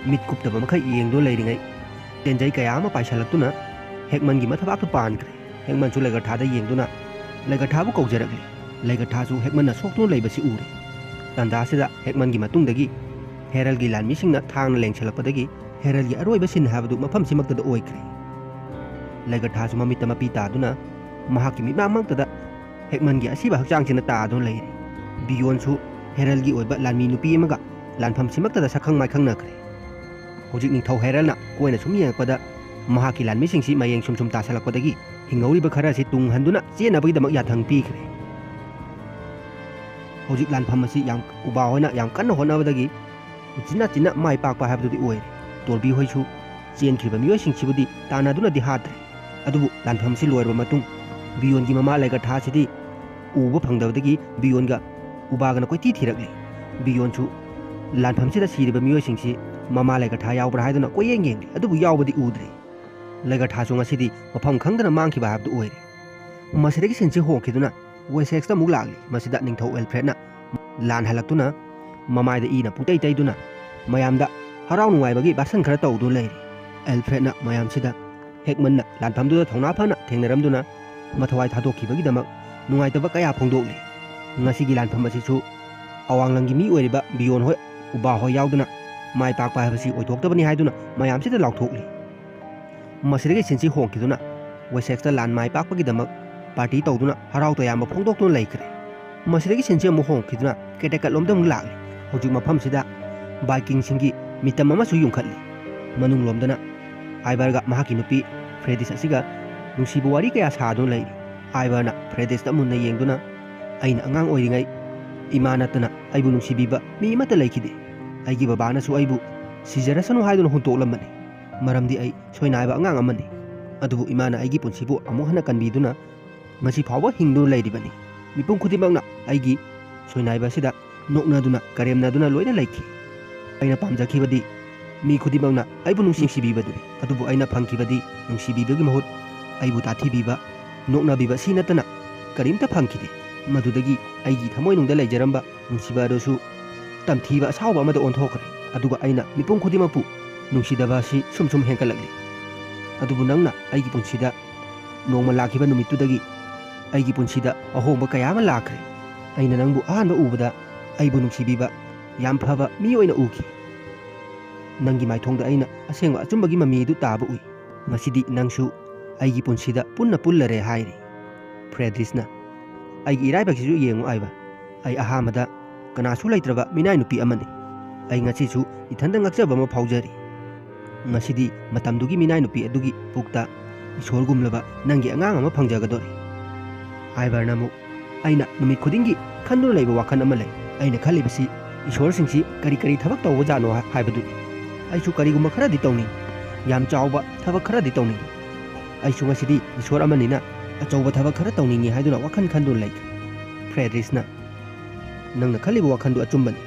ꯃꯤꯠ ꯀꯨꯞꯇꯕ ꯃꯈꯩ ꯌꯦꯡꯗꯨꯅ ꯂꯩꯔꯤꯉꯩ ꯇꯦꯟꯖꯩ ꯀꯌꯥ ꯑꯃ ꯄꯥꯏꯁꯤꯜꯂꯛꯇꯨꯅ ꯍꯦꯛꯃꯟꯒꯤ ꯃꯊꯕꯥꯛꯇ ꯄꯥꯟꯈ꯭ꯔꯦ꯫ ꯍꯦꯛꯃꯟꯁꯨ ꯂꯩꯒꯊꯥꯗ ꯌꯦꯡꯗꯨꯅ ꯂꯩꯒꯊꯥꯕꯨ ꯀꯧꯖꯔꯛꯂꯤ꯫ ꯂꯩꯒꯊꯥꯁꯨ ꯍꯦꯛꯃꯟꯅ ꯁꯣꯛꯇꯨꯅ ꯂꯩꯕꯁꯤ ꯎꯔꯦ꯫ ꯇꯥꯟꯖꯥꯁꯤꯗ ꯍꯦꯛꯃꯟꯒꯤ ꯃꯇꯨꯡꯗꯒꯤ ꯍꯦꯔꯜꯒꯤ ꯂꯥꯟꯃꯤꯁꯤꯡꯅ ꯊꯥꯡꯅ ꯂꯦꯡꯁꯤꯜꯂꯛꯄꯗꯒꯤ ꯍꯦꯔꯜꯒꯤ ꯑꯔꯣꯏꯕ ꯁꯤꯟ ꯍꯥꯏꯕꯗꯨ ꯃꯐꯝꯁꯤꯃꯛꯇꯗ ꯑꯣꯏꯈ꯭ꯔꯦ꯫ ꯂꯩꯒꯊꯥꯁꯨ ꯃꯃꯤꯠꯇ ꯃꯄꯤ ꯇꯥꯗꯨꯅ ꯃꯍꯥꯛꯀꯤ ꯃꯤꯠꯃꯥꯡꯃꯛꯇꯗ ꯍꯦꯛꯃꯟꯒꯤ ꯑꯁꯤꯕ ꯍꯛꯆꯥꯡꯁꯤꯅ ꯇꯥꯗꯨꯅ ꯂꯩꯔꯤ꯫ ꯕꯤꯌꯣꯟꯁꯨ ꯍꯦꯔꯜꯒꯤ ꯑꯣꯏꯕ ꯂꯥꯟꯃꯤ ꯅꯨꯄꯤ ꯑꯃꯒ ꯂꯥꯟꯐꯝꯁꯤꯃꯛꯇꯗ ꯁꯛꯈꯪ ꯃꯥꯏꯈꯪꯅꯈ꯭ꯔꯦ꯫ ꯍꯧꯖꯤꯛ ꯅꯤꯡꯊꯧ ꯍꯦꯔꯜꯅ ꯀꯣꯏꯅ ꯁꯨꯝ ꯌꯦꯡꯉꯛꯄꯗ ꯃꯍꯥꯛꯀꯤ ꯂꯥꯟꯃꯤꯁꯤꯡꯁꯤ ꯃꯌꯦꯡ ꯁꯨꯝ ꯁꯨꯝ ꯇꯥꯁꯤꯜꯂꯛꯄꯗꯒꯤ ꯍꯤꯡꯍꯧꯔꯤꯕ ꯈꯔ ꯑꯁꯤ ꯇꯨꯡ ꯍꯟꯗꯨꯅ ꯆꯦꯟꯅꯕꯒꯤꯗꯃꯛ ꯌꯥꯊꯪ ꯄꯤꯈ꯭ꯔꯦ꯫ ꯍꯧꯖꯤꯛ ꯂꯥꯟꯐꯝ ꯑꯁꯤ ꯌꯥꯝ ꯎꯕꯥ ꯍꯣꯏꯅ ꯌꯥꯝ ꯀꯟꯅ ꯍꯣꯠꯅꯕꯗꯒꯤ ꯎꯆꯤꯟ ꯅꯥꯆꯤꯟꯅ ꯃꯥꯏ ꯄꯥꯛꯄ ꯍꯥꯏꯕꯗꯨꯗꯤ ꯑꯣꯏꯔꯦ꯫ ꯇꯣꯔꯕꯤ ꯍꯣꯏꯁꯨ ꯆꯦꯟꯈ꯭ꯔꯤꯕ ꯃꯤꯑꯣꯏꯁꯤꯡꯁꯤꯕꯨꯗꯤ ꯇꯥꯟꯅꯗꯨꯅꯗꯤ ꯍꯥꯠꯇ꯭ꯔꯦ꯫ ꯑꯗꯨꯕꯨ ꯂꯥꯟꯐꯝꯁꯤ ꯂꯣꯏꯔꯕ ꯃꯇꯨꯡ ꯕꯤꯌꯣꯟꯒꯤ ꯃꯃꯥ ꯂꯩꯒꯊꯥꯁꯤꯗꯤ ꯎꯕ ꯐꯪꯗꯕꯗꯒꯤ ꯕꯤꯌꯣꯟꯒ ꯎꯕꯥꯒꯅ ꯀꯣꯏꯊꯤ ꯊꯤꯔꯛꯂꯤ꯫ ꯕꯤꯌꯣꯟꯁꯨ ꯂꯥꯟꯐꯝꯁꯤꯗ ꯁꯤꯔꯤꯕ ꯃꯤꯑꯣꯏꯁꯤꯡꯁꯤ ꯃꯃꯥ ꯂꯩꯒꯊꯥ ꯌꯥꯎꯕ꯭ꯔꯥ ꯍꯥꯏꯗꯨꯅ ꯀꯣꯏꯌꯦꯡ ꯌꯦꯡꯂꯤ, ꯑꯗꯨꯕꯨ ꯌꯥꯎꯕꯗꯤ ꯎꯗ꯭ꯔꯦ꯫ ꯂꯩꯒꯊꯥꯁꯨ ꯉꯁꯤꯗꯤ ꯃꯐꯝ ꯈꯪꯗꯅ ꯃꯥꯡꯈꯤꯕ ꯍꯥꯏꯕꯗꯨ ꯑꯣꯏꯔꯦ꯫ ꯃꯁꯤꯗꯒꯤ ꯁꯤꯟꯁꯤ ꯍꯣꯡꯈꯤꯗꯨꯅ ꯋꯦꯁꯦꯛꯁꯇ ꯑꯃꯨꯛ ꯂꯥꯛꯂꯤ꯫ ꯃꯁꯤꯗ ꯅꯤꯡꯊꯧ ꯑꯦꯜꯐ꯭ꯔꯦꯗꯅ ꯂꯥꯟ ꯍꯜꯂꯛꯇꯨꯅ ꯃꯃꯥꯏꯗ ꯏꯅ ꯄꯨꯡꯇꯩ ꯇꯩꯗꯨꯅ ꯃꯌꯥꯝꯗ ꯍꯔꯥꯎ ꯅꯨꯡꯉꯥꯏꯕꯒꯤ ꯕꯥꯁꯟ ꯈꯔ ꯇꯧꯗꯨꯅ ꯂꯩꯔꯤ꯫ ꯑꯦꯜꯐ꯭ꯔꯦꯗꯅ ꯃꯌꯥꯝꯁꯤꯗ ꯍꯦꯛꯃꯟꯅ ꯂꯥꯟꯐꯝꯗꯨꯗ ꯊꯧꯅꯥ ꯐꯅ ꯊꯦꯡꯅꯔꯝꯗꯨꯅ ꯃꯊꯧꯋꯥꯏ ꯊꯥꯗꯣꯛꯈꯤꯕꯒꯤꯗꯃꯛ ꯅꯨꯡꯉꯥꯏꯇꯕ ꯀꯌꯥ ꯐꯣꯡꯗꯣꯛꯂꯤ꯫ ꯉꯁꯤꯒꯤ ꯂꯥꯟꯐꯝ ꯑꯁꯤꯁꯨ ꯑꯋꯥꯡꯂꯪꯒꯤ ꯃꯤ ꯑꯣꯏꯔꯤꯕ ꯕꯤꯌꯣꯟ ꯍꯣꯏ, ꯎꯕꯥ ꯍꯣꯏ ꯌꯥꯎꯗꯅ ꯃꯥꯏ ꯄꯥꯛꯄ ꯍꯥꯏꯕꯁꯤ ꯑꯣꯏꯊꯣꯛꯇꯕꯅꯤ ꯍꯥꯏꯗꯨꯅ ꯃꯌꯥꯝꯁꯤꯗ ꯂꯥꯎꯊꯣꯛꯂꯤ꯫ ꯃꯁꯤꯗꯒꯤ ꯁꯤꯟꯁꯤ ꯍꯣꯡꯈꯤꯗꯨꯅ ꯋꯦꯁꯦꯛꯁꯇ ꯂꯥꯟ ꯃꯥꯏ ꯄꯥꯛꯄꯒꯤꯗꯃꯛ ꯄꯥꯔꯇꯤ ꯇꯧꯗꯨꯅ ꯍꯔꯥꯎ ꯇꯌꯥꯝꯕ ꯐꯣꯡꯗꯣꯛꯇꯨꯅ ꯂꯩꯈ꯭ꯔꯦ꯫ ꯃꯁꯤꯗꯒꯤ ꯁꯤꯟꯁꯤ ꯑꯃꯨꯛ ꯍꯣꯡꯈꯤꯗꯨꯅ ꯀꯦꯇꯦꯀꯠꯂꯣꯝꯗ ꯑꯃꯨꯛ ꯂꯥꯛꯂꯤ꯫ ꯍꯧꯖꯤꯛ ꯃꯐꯝꯁꯤꯗ ꯚꯥꯏꯀꯤꯡꯁꯤꯡꯒꯤ ꯃꯤꯇꯝ ꯑꯃꯁꯨ ꯌꯨꯡꯈꯠꯂꯤ꯫ ꯃꯅꯨꯡꯂꯣꯝꯗꯅ ꯑꯥꯏꯕꯔꯒ ꯃꯍꯥꯛꯀꯤ ꯅꯨꯄꯤ ꯐ꯭ꯔꯦꯗꯤꯁ ꯑꯁꯤꯒ ꯅꯨꯡꯁꯤꯕ ꯋꯥꯔꯤ ꯀꯌꯥ ꯁꯥꯗꯨꯅ ꯂꯩꯔꯤ꯫ ꯑꯥꯏꯕꯔꯅ ꯐ꯭ꯔꯦꯗꯤꯁꯇ ꯃꯨꯟꯅ ꯌꯦꯡꯗꯨꯅ, "ꯑꯩꯅ ꯑꯉꯥꯡ ꯑꯣꯏꯔꯤꯉꯩ ꯏꯃꯥ ꯅꯠꯇꯅ ꯑꯩꯕꯨ ꯅꯨꯡꯁꯤꯕꯤꯕ ꯃꯤ ꯑꯃꯠꯇ ꯂꯩꯈꯤꯗꯦ꯫ ꯑꯩꯒꯤ ꯕꯕꯥꯅꯁꯨ ꯑꯩꯕꯨ ꯁꯤꯖꯔꯁꯅꯨ ꯍꯥꯏꯗꯨꯅ ꯍꯨꯟꯇꯣꯛꯂꯝꯕꯅꯤ꯫ ꯃꯔꯝꯗꯤ ꯑꯩ ꯁꯣꯏꯅꯥꯏꯕ ꯑꯉꯥꯡ ꯑꯃꯅꯤ꯫ ꯑꯗꯨꯕꯨ ꯏꯃꯥꯅ ꯑꯩꯒꯤ ꯄꯨꯟꯁꯤꯕꯨ ꯑꯃꯨꯛ ꯍꯟꯅ ꯀꯟꯕꯤꯗꯨꯅ ꯉꯁꯤ ꯐꯥꯎꯕ ꯍꯤꯡꯗꯨꯅ ꯂꯩꯔꯤꯕꯅꯤ꯫ ꯃꯤꯄꯨꯝ ꯈꯨꯗꯤꯡꯃꯛꯅ ꯑꯩꯒꯤ ꯁꯣꯏꯅꯥꯏꯕ ꯑꯁꯤꯗ ꯅꯣꯛꯅꯗꯨꯅ ꯀꯔꯦꯝꯅꯗꯨꯅ ꯂꯣꯏꯅ ꯂꯩꯈꯤ꯫ ꯑꯩꯅ ꯄꯥꯝꯖꯈꯤꯕꯗꯤ ꯃꯤ ꯈꯨꯗꯤꯡꯃꯛꯅ ꯑꯩꯕꯨ ꯅꯨꯡꯁꯤꯕꯤꯕꯗꯨꯅꯤ꯫ ꯑꯗꯨꯕꯨ ꯑꯩꯅ ꯐꯪꯈꯤꯕꯗꯤ ꯅꯨꯡꯁꯤꯕꯤꯕꯒꯤ ꯃꯍꯨꯠ ꯑꯩꯕꯨ ꯇꯥꯊꯤꯕꯤꯕ, ꯅꯣꯛꯅꯕꯤꯕ ꯁꯤ ꯅꯠꯇꯅ ꯀꯔꯤꯝꯇ ꯐꯪꯈꯤꯗꯦ꯫ ꯃꯗꯨꯗꯒꯤ ꯑꯩꯒꯤ ꯊꯃꯣꯏꯅꯨꯡꯗ ꯂꯩꯖꯔꯝꯕ ꯅꯨꯡꯁꯤꯕ ꯑꯗꯨꯁꯨ ꯇꯝꯊꯤꯕ ꯑꯁꯥꯎꯕ ꯑꯃꯗ ꯑꯣꯟꯊꯣꯛꯈ꯭ꯔꯦ꯫ ꯑꯗꯨꯒ ꯑꯩꯅ ꯃꯤꯄꯨꯝ ꯈꯨꯗꯤꯡꯃꯛꯄꯨ ꯅꯨꯡꯁꯤꯗꯕ ꯑꯁꯤ ꯁꯨꯝ ꯁꯨꯝ ꯍꯦꯟꯒꯠꯂꯛꯂꯤ꯫ ꯑꯗꯨꯕꯨ ꯅꯪꯅ ꯑꯩꯒꯤ ꯄꯨꯟꯁꯤꯗ ꯅꯣꯡꯃ ꯂꯥꯛꯈꯤꯕ ꯅꯨꯃꯤꯠꯇꯨꯗꯒꯤ ꯑꯩꯒꯤ ꯄꯨꯟꯁꯤꯗ ꯑꯍꯣꯡꯕ ꯀꯌꯥ ꯑꯃ ꯂꯥꯛꯈ꯭ꯔꯦ꯫ ꯑꯩꯅ ꯅꯪꯕꯨ ꯑꯍꯥꯟꯕ ꯎꯕꯗ ꯑꯩꯕꯨ ꯅꯨꯡꯁꯤꯕꯤꯕ ꯌꯥꯝ ꯐꯕ ꯃꯤ ꯑꯣꯏꯅ ꯎꯈꯤ꯫ ꯅꯪꯒꯤ ꯃꯥꯏꯊꯣꯡꯗ ꯑꯩꯅ ꯑꯁꯦꯡꯕ ꯑꯆꯨꯝꯕꯒꯤ ꯃꯃꯤ ꯑꯗꯨ ꯇꯥꯕ ꯎꯏ꯫ ꯉꯁꯤꯗꯤ ꯅꯪꯁꯨ ꯑꯩꯒꯤ ꯄꯨꯟꯁꯤꯗ ꯄꯨꯟꯅ ꯄꯨꯜꯂꯔꯦ" ꯍꯥꯏꯔꯤ꯫ ꯐ꯭ꯔꯦꯗ꯭ꯔꯤꯁꯅ, "ꯑꯩꯒꯤ ꯏꯔꯥꯏꯕꯛꯁꯤꯁꯨ ꯌꯦꯡꯉꯨ ꯑꯥꯏꯕ꯫ ꯑꯩ ꯑꯍꯥꯟꯕꯗ ꯀꯅꯥꯁꯨ ꯂꯩꯇ꯭ꯔꯕ ꯃꯤꯅꯥꯏ ꯅꯨꯄꯤ ꯑꯃꯅꯤ꯫ ꯑꯩ ꯉꯁꯤꯁꯨ ꯏꯊꯟꯇ ꯉꯛꯆꯕ ꯑꯃ ꯐꯥꯎꯖꯔꯤ꯫ ꯉꯁꯤꯗꯤ ꯃꯇꯝꯗꯨꯒꯤ ꯃꯤꯅꯥꯏ ꯅꯨꯄꯤ ꯑꯗꯨꯒꯤ ꯄꯨꯛꯇ ꯏꯁꯣꯔꯒꯨꯝꯂꯕ ꯅꯪꯒꯤ ꯑꯉꯥꯡ ꯑꯃ ꯐꯪꯖꯒꯗꯣꯔꯤ꯫" ꯑꯥꯏꯕꯔꯅ ꯑꯃꯨꯛ, "ꯑꯩꯅ ꯅꯨꯃꯤꯠ ꯈꯨꯗꯤꯡꯒꯤ ꯈꯟꯗꯨꯅ ꯂꯩꯕ ꯋꯥꯈꯜ ꯑꯃ ꯂꯩ꯫ ꯑꯩꯅ ꯈꯜꯂꯤꯕꯁꯤ ꯏꯁꯣꯔꯁꯤꯡꯁꯤ ꯀꯔꯤ ꯀꯔꯤ ꯊꯕꯛ ꯇꯧꯕꯖꯥꯠꯅꯣ ꯍꯥ-, ꯍꯥꯏꯕꯗꯨꯅꯤ꯫ ꯑꯩꯁꯨ ꯀꯔꯤꯒꯨꯝꯕ ꯈꯔꯗꯤ ꯇꯧꯅꯤꯡꯏ꯫ ꯌꯥꯝ ꯆꯥꯎꯕ ꯊꯕꯛ ꯈꯔꯗꯤ ꯇꯧꯅꯤꯡꯏ꯫ ꯑꯩꯁꯨ ꯉꯁꯤꯗꯤ ꯏꯁꯣꯔ ꯑꯃꯅꯤꯅ ꯑꯆꯧꯕ ꯊꯕꯛ ꯈꯔ ꯇꯧꯅꯤꯡꯏ" ꯍꯥꯏꯗꯨꯅ ꯋꯥꯈꯜ ꯈꯟꯗꯨꯅ ꯂꯩꯈ꯭ꯔꯦ꯫ ꯐ꯭ꯔꯦꯗ꯭ꯔꯤꯁꯅ, "ꯅꯪꯅ ꯈꯜꯂꯤꯕ ꯋꯥꯈꯜꯗꯨ ꯑꯆꯨꯝꯕꯅꯤ꯫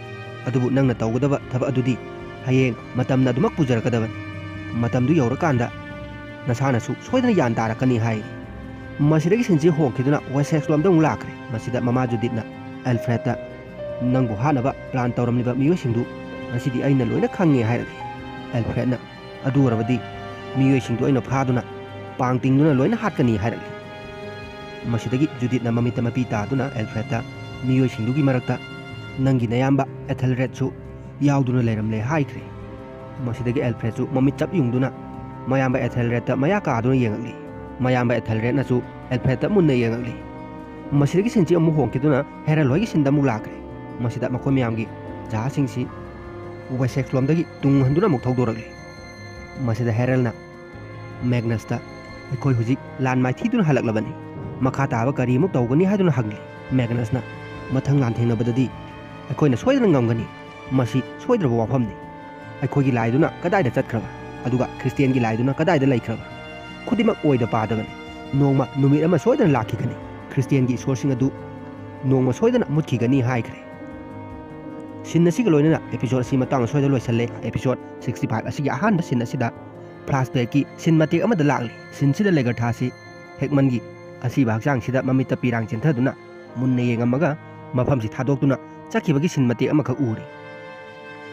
ꯑꯗꯨꯕꯨ ꯅꯪꯅ ꯇꯧꯒꯗꯕ ꯊꯕꯛ ꯑꯗꯨꯗꯤ ꯍꯌꯦꯡ ꯃꯇꯝꯅ ꯑꯗꯨꯃꯛ ꯄꯨꯖꯔꯛꯀꯗꯕꯅꯤ꯫ ꯃꯇꯝꯗꯨ ꯌꯧꯔꯀꯥꯟꯗ ꯅꯁꯥꯅꯁꯨ ꯁꯣꯏꯗꯅ ꯒ꯭ꯌꯥꯟ ꯇꯥꯔꯛꯀꯅꯤ" ꯍꯥꯏꯔꯤ꯫ ꯃꯁꯤꯗꯒꯤ ꯁꯤꯟꯁꯤ ꯍꯣꯡꯈꯤꯗꯨꯅ ꯋꯦꯁꯦꯛꯁ ꯂꯣꯝꯗ ꯑꯃꯨꯛ ꯂꯥꯛꯈ꯭ꯔꯦ꯫ ꯃꯁꯤꯗ ꯃꯃꯥ ꯖꯨꯗꯤꯠꯅ ꯑꯦꯜꯐ꯭ꯔꯦꯗꯇ, "ꯅꯪꯕꯨ ꯍꯥꯠꯅꯕ ꯄ꯭ꯂꯥꯟ ꯇꯧꯔꯝꯂꯤꯕ ꯃꯤꯑꯣꯏꯁꯤꯡꯗꯨ "ꯉꯁꯤꯗꯤ ꯑꯩꯅ ꯂꯣꯏꯅ ꯈꯪꯉꯦ" ꯍꯥꯏꯔꯛꯂꯤ꯫ ꯑꯦꯜꯐ꯭ꯔꯦꯗꯅ, "ꯑꯗꯨ ꯑꯣꯏꯔꯕꯗꯤ ꯃꯤꯑꯣꯏꯁꯤꯡꯗꯨ ꯑꯩꯅ ꯐꯥꯗꯨꯅ ꯄꯥꯡ ꯇꯤꯡꯗꯨꯅ ꯂꯣꯏꯅ ꯍꯥꯠꯀꯅꯤ" ꯍꯥꯏꯔꯛꯂꯤ꯫ ꯃꯁꯤꯗꯒꯤ ꯖꯨꯗꯤꯠꯅ ꯃꯃꯤꯠꯇ ꯃꯄꯤ ꯇꯥꯗꯨꯅ ꯑꯦꯜꯐ꯭ꯔꯦꯗꯇ, "ꯃꯤꯑꯣꯏꯁꯤꯡꯗꯨꯒꯤ ꯃꯔꯛꯇ ꯅꯪꯒꯤ ꯅꯌꯥꯝꯕ ꯑꯦꯊꯦꯜꯔꯦꯗꯁꯨ ꯌꯥꯎꯗꯨꯅ ꯂꯩꯔꯝꯂꯦ" ꯍꯥꯏꯈ꯭ꯔꯦ꯫ ꯃꯁꯤꯗꯒꯤ ꯑꯦꯜꯐ꯭ꯔꯦꯗꯁꯨ ꯃꯃꯤꯠ ꯆꯞ ꯌꯨꯡꯗꯨꯅ ꯃꯌꯥꯝꯕ ꯑꯦꯊꯦꯜꯔꯦꯗꯇ ꯃꯌꯥ ꯀꯥꯗꯨꯅ ꯌꯦꯡꯉꯛꯂꯤ꯫ ꯃꯌꯥꯝꯕ ꯑꯦꯊꯦꯜꯔꯦꯗꯅꯁꯨ ꯑꯦꯜꯐ꯭ꯔꯦꯗꯇ ꯃꯨꯟꯅ ꯌꯦꯡꯉꯛꯂꯤ꯫ ꯃꯁꯤꯗꯒꯤ ꯁꯤꯟꯁꯤ ꯑꯃꯨꯛ ꯍꯣꯡꯈꯤꯗꯨꯅ ꯍꯦꯔꯜ ꯍꯣꯏꯒꯤ ꯁꯤꯟꯗ ꯑꯃꯨꯛ ꯂꯥꯛꯈ꯭ꯔꯦ꯫ ꯃꯁꯤꯗ ꯃꯈꯣꯏ ꯃꯌꯥꯝꯒꯤ ꯖꯍꯥꯖꯁꯤꯡꯁꯤ ꯋꯦꯁꯦꯛꯁ ꯂꯣꯝꯗꯒꯤ ꯇꯨꯡ ꯍꯟꯗꯨꯅ ꯑꯃꯨꯛ ꯊꯧꯗꯣꯔꯛꯂꯤ꯫ ꯃꯁꯤꯗ ꯍꯦꯔꯜꯅ ꯃꯦꯒꯅꯁꯇ, "ꯑꯩꯈꯣꯏ ꯍꯧꯖꯤꯛ ꯂꯥꯟ ꯃꯥꯏꯊꯤꯗꯨꯅ ꯍꯜꯂꯛꯂꯕꯅꯤ꯫ ꯃꯈꯥ ꯇꯥꯕ ꯀꯔꯤ ꯑꯃꯨꯛ ꯇꯧꯒꯅꯤ?" ꯍꯥꯏꯗꯨꯅ ꯍꯪꯂꯤ꯫ ꯃꯦꯒꯅꯁꯅ, "ꯃꯊꯪ ꯂꯥꯟꯊꯦꯡꯅꯕꯗꯗꯤ ꯑꯩꯈꯣꯏꯅ ꯁꯣꯏꯗꯅ ꯉꯝꯒꯅꯤ꯫ ꯃꯁꯤ ꯁꯣꯏꯗ꯭ꯔꯕ ꯋꯥꯐꯝꯅꯤ꯫ ꯑꯩꯈꯣꯏꯒꯤ ꯂꯥꯏꯗꯨꯅ ꯀꯗꯥꯏꯗ ꯆꯠꯈ꯭ꯔꯕ? ꯑꯗꯨꯒ ꯈ꯭ꯔꯤꯁꯇꯤꯌꯥꯟꯒꯤ ꯂꯥꯏꯗꯨꯅ ꯀꯗꯥꯏꯗ ꯂꯩꯈ꯭ꯔꯕ? ꯈꯨꯗꯤꯡꯃꯛ ꯑꯣꯏꯗ ꯄꯥꯗꯕꯅꯤ꯫ ꯅꯣꯡꯃ ꯅꯨꯃꯤꯠ ꯑꯃ ꯁꯣꯏꯗꯅ ꯂꯥꯛꯈꯤꯒꯅꯤ꯫ ꯈ꯭ꯔꯤꯁꯇꯤꯌꯥꯟꯒꯤ ꯏꯁꯣꯔꯁꯤꯡ ꯑꯗꯨ ꯅꯣꯡꯃ ꯁꯣꯏꯗꯅ ꯃꯨꯠꯈꯤꯒꯅꯤ" ꯍꯥꯏꯈ꯭ꯔꯦ꯫ ꯁꯤꯟ ꯑꯁꯤꯒ ꯂꯣꯏꯅꯅ ꯑꯦꯄꯤꯁꯣꯗ ꯑꯁꯤ ꯃꯇꯥꯡ ꯑꯁ꯭ꯋꯥꯏꯗ ꯂꯣꯏꯁꯜꯂꯦ꯫ ꯑꯦꯄꯤꯁꯣꯗ sixty five ꯑꯁꯤꯒꯤ ꯑꯍꯥꯟꯕ ꯁꯤꯟ ꯑꯁꯤꯗ flashbackꯀꯤ ꯁꯤꯟ ꯃꯇꯦꯛ ꯑꯃꯗ ꯂꯥꯛꯂꯤ꯫ ꯁꯤꯟꯁꯤꯗ ꯂꯦꯒꯔꯊꯥꯁꯤ ꯍꯦꯛꯃꯟꯒꯤ ꯑꯁꯤꯕ ꯍꯛꯆꯥꯡꯁꯤꯗ ꯃꯃꯤꯠꯇ ꯄꯤꯔꯥꯡ ꯆꯦꯟꯊꯗꯨꯅ ꯃꯨꯟꯅ ꯌꯦꯡꯉꯝꯃꯒ ꯃꯐꯝꯁꯤ ꯊꯥꯗꯣꯛꯇꯨꯅ ꯆꯠꯈꯤꯕꯒꯤ ꯁꯤꯟ ꯃꯇꯦꯛ ꯑꯃꯈꯛ ꯎꯔꯤ꯫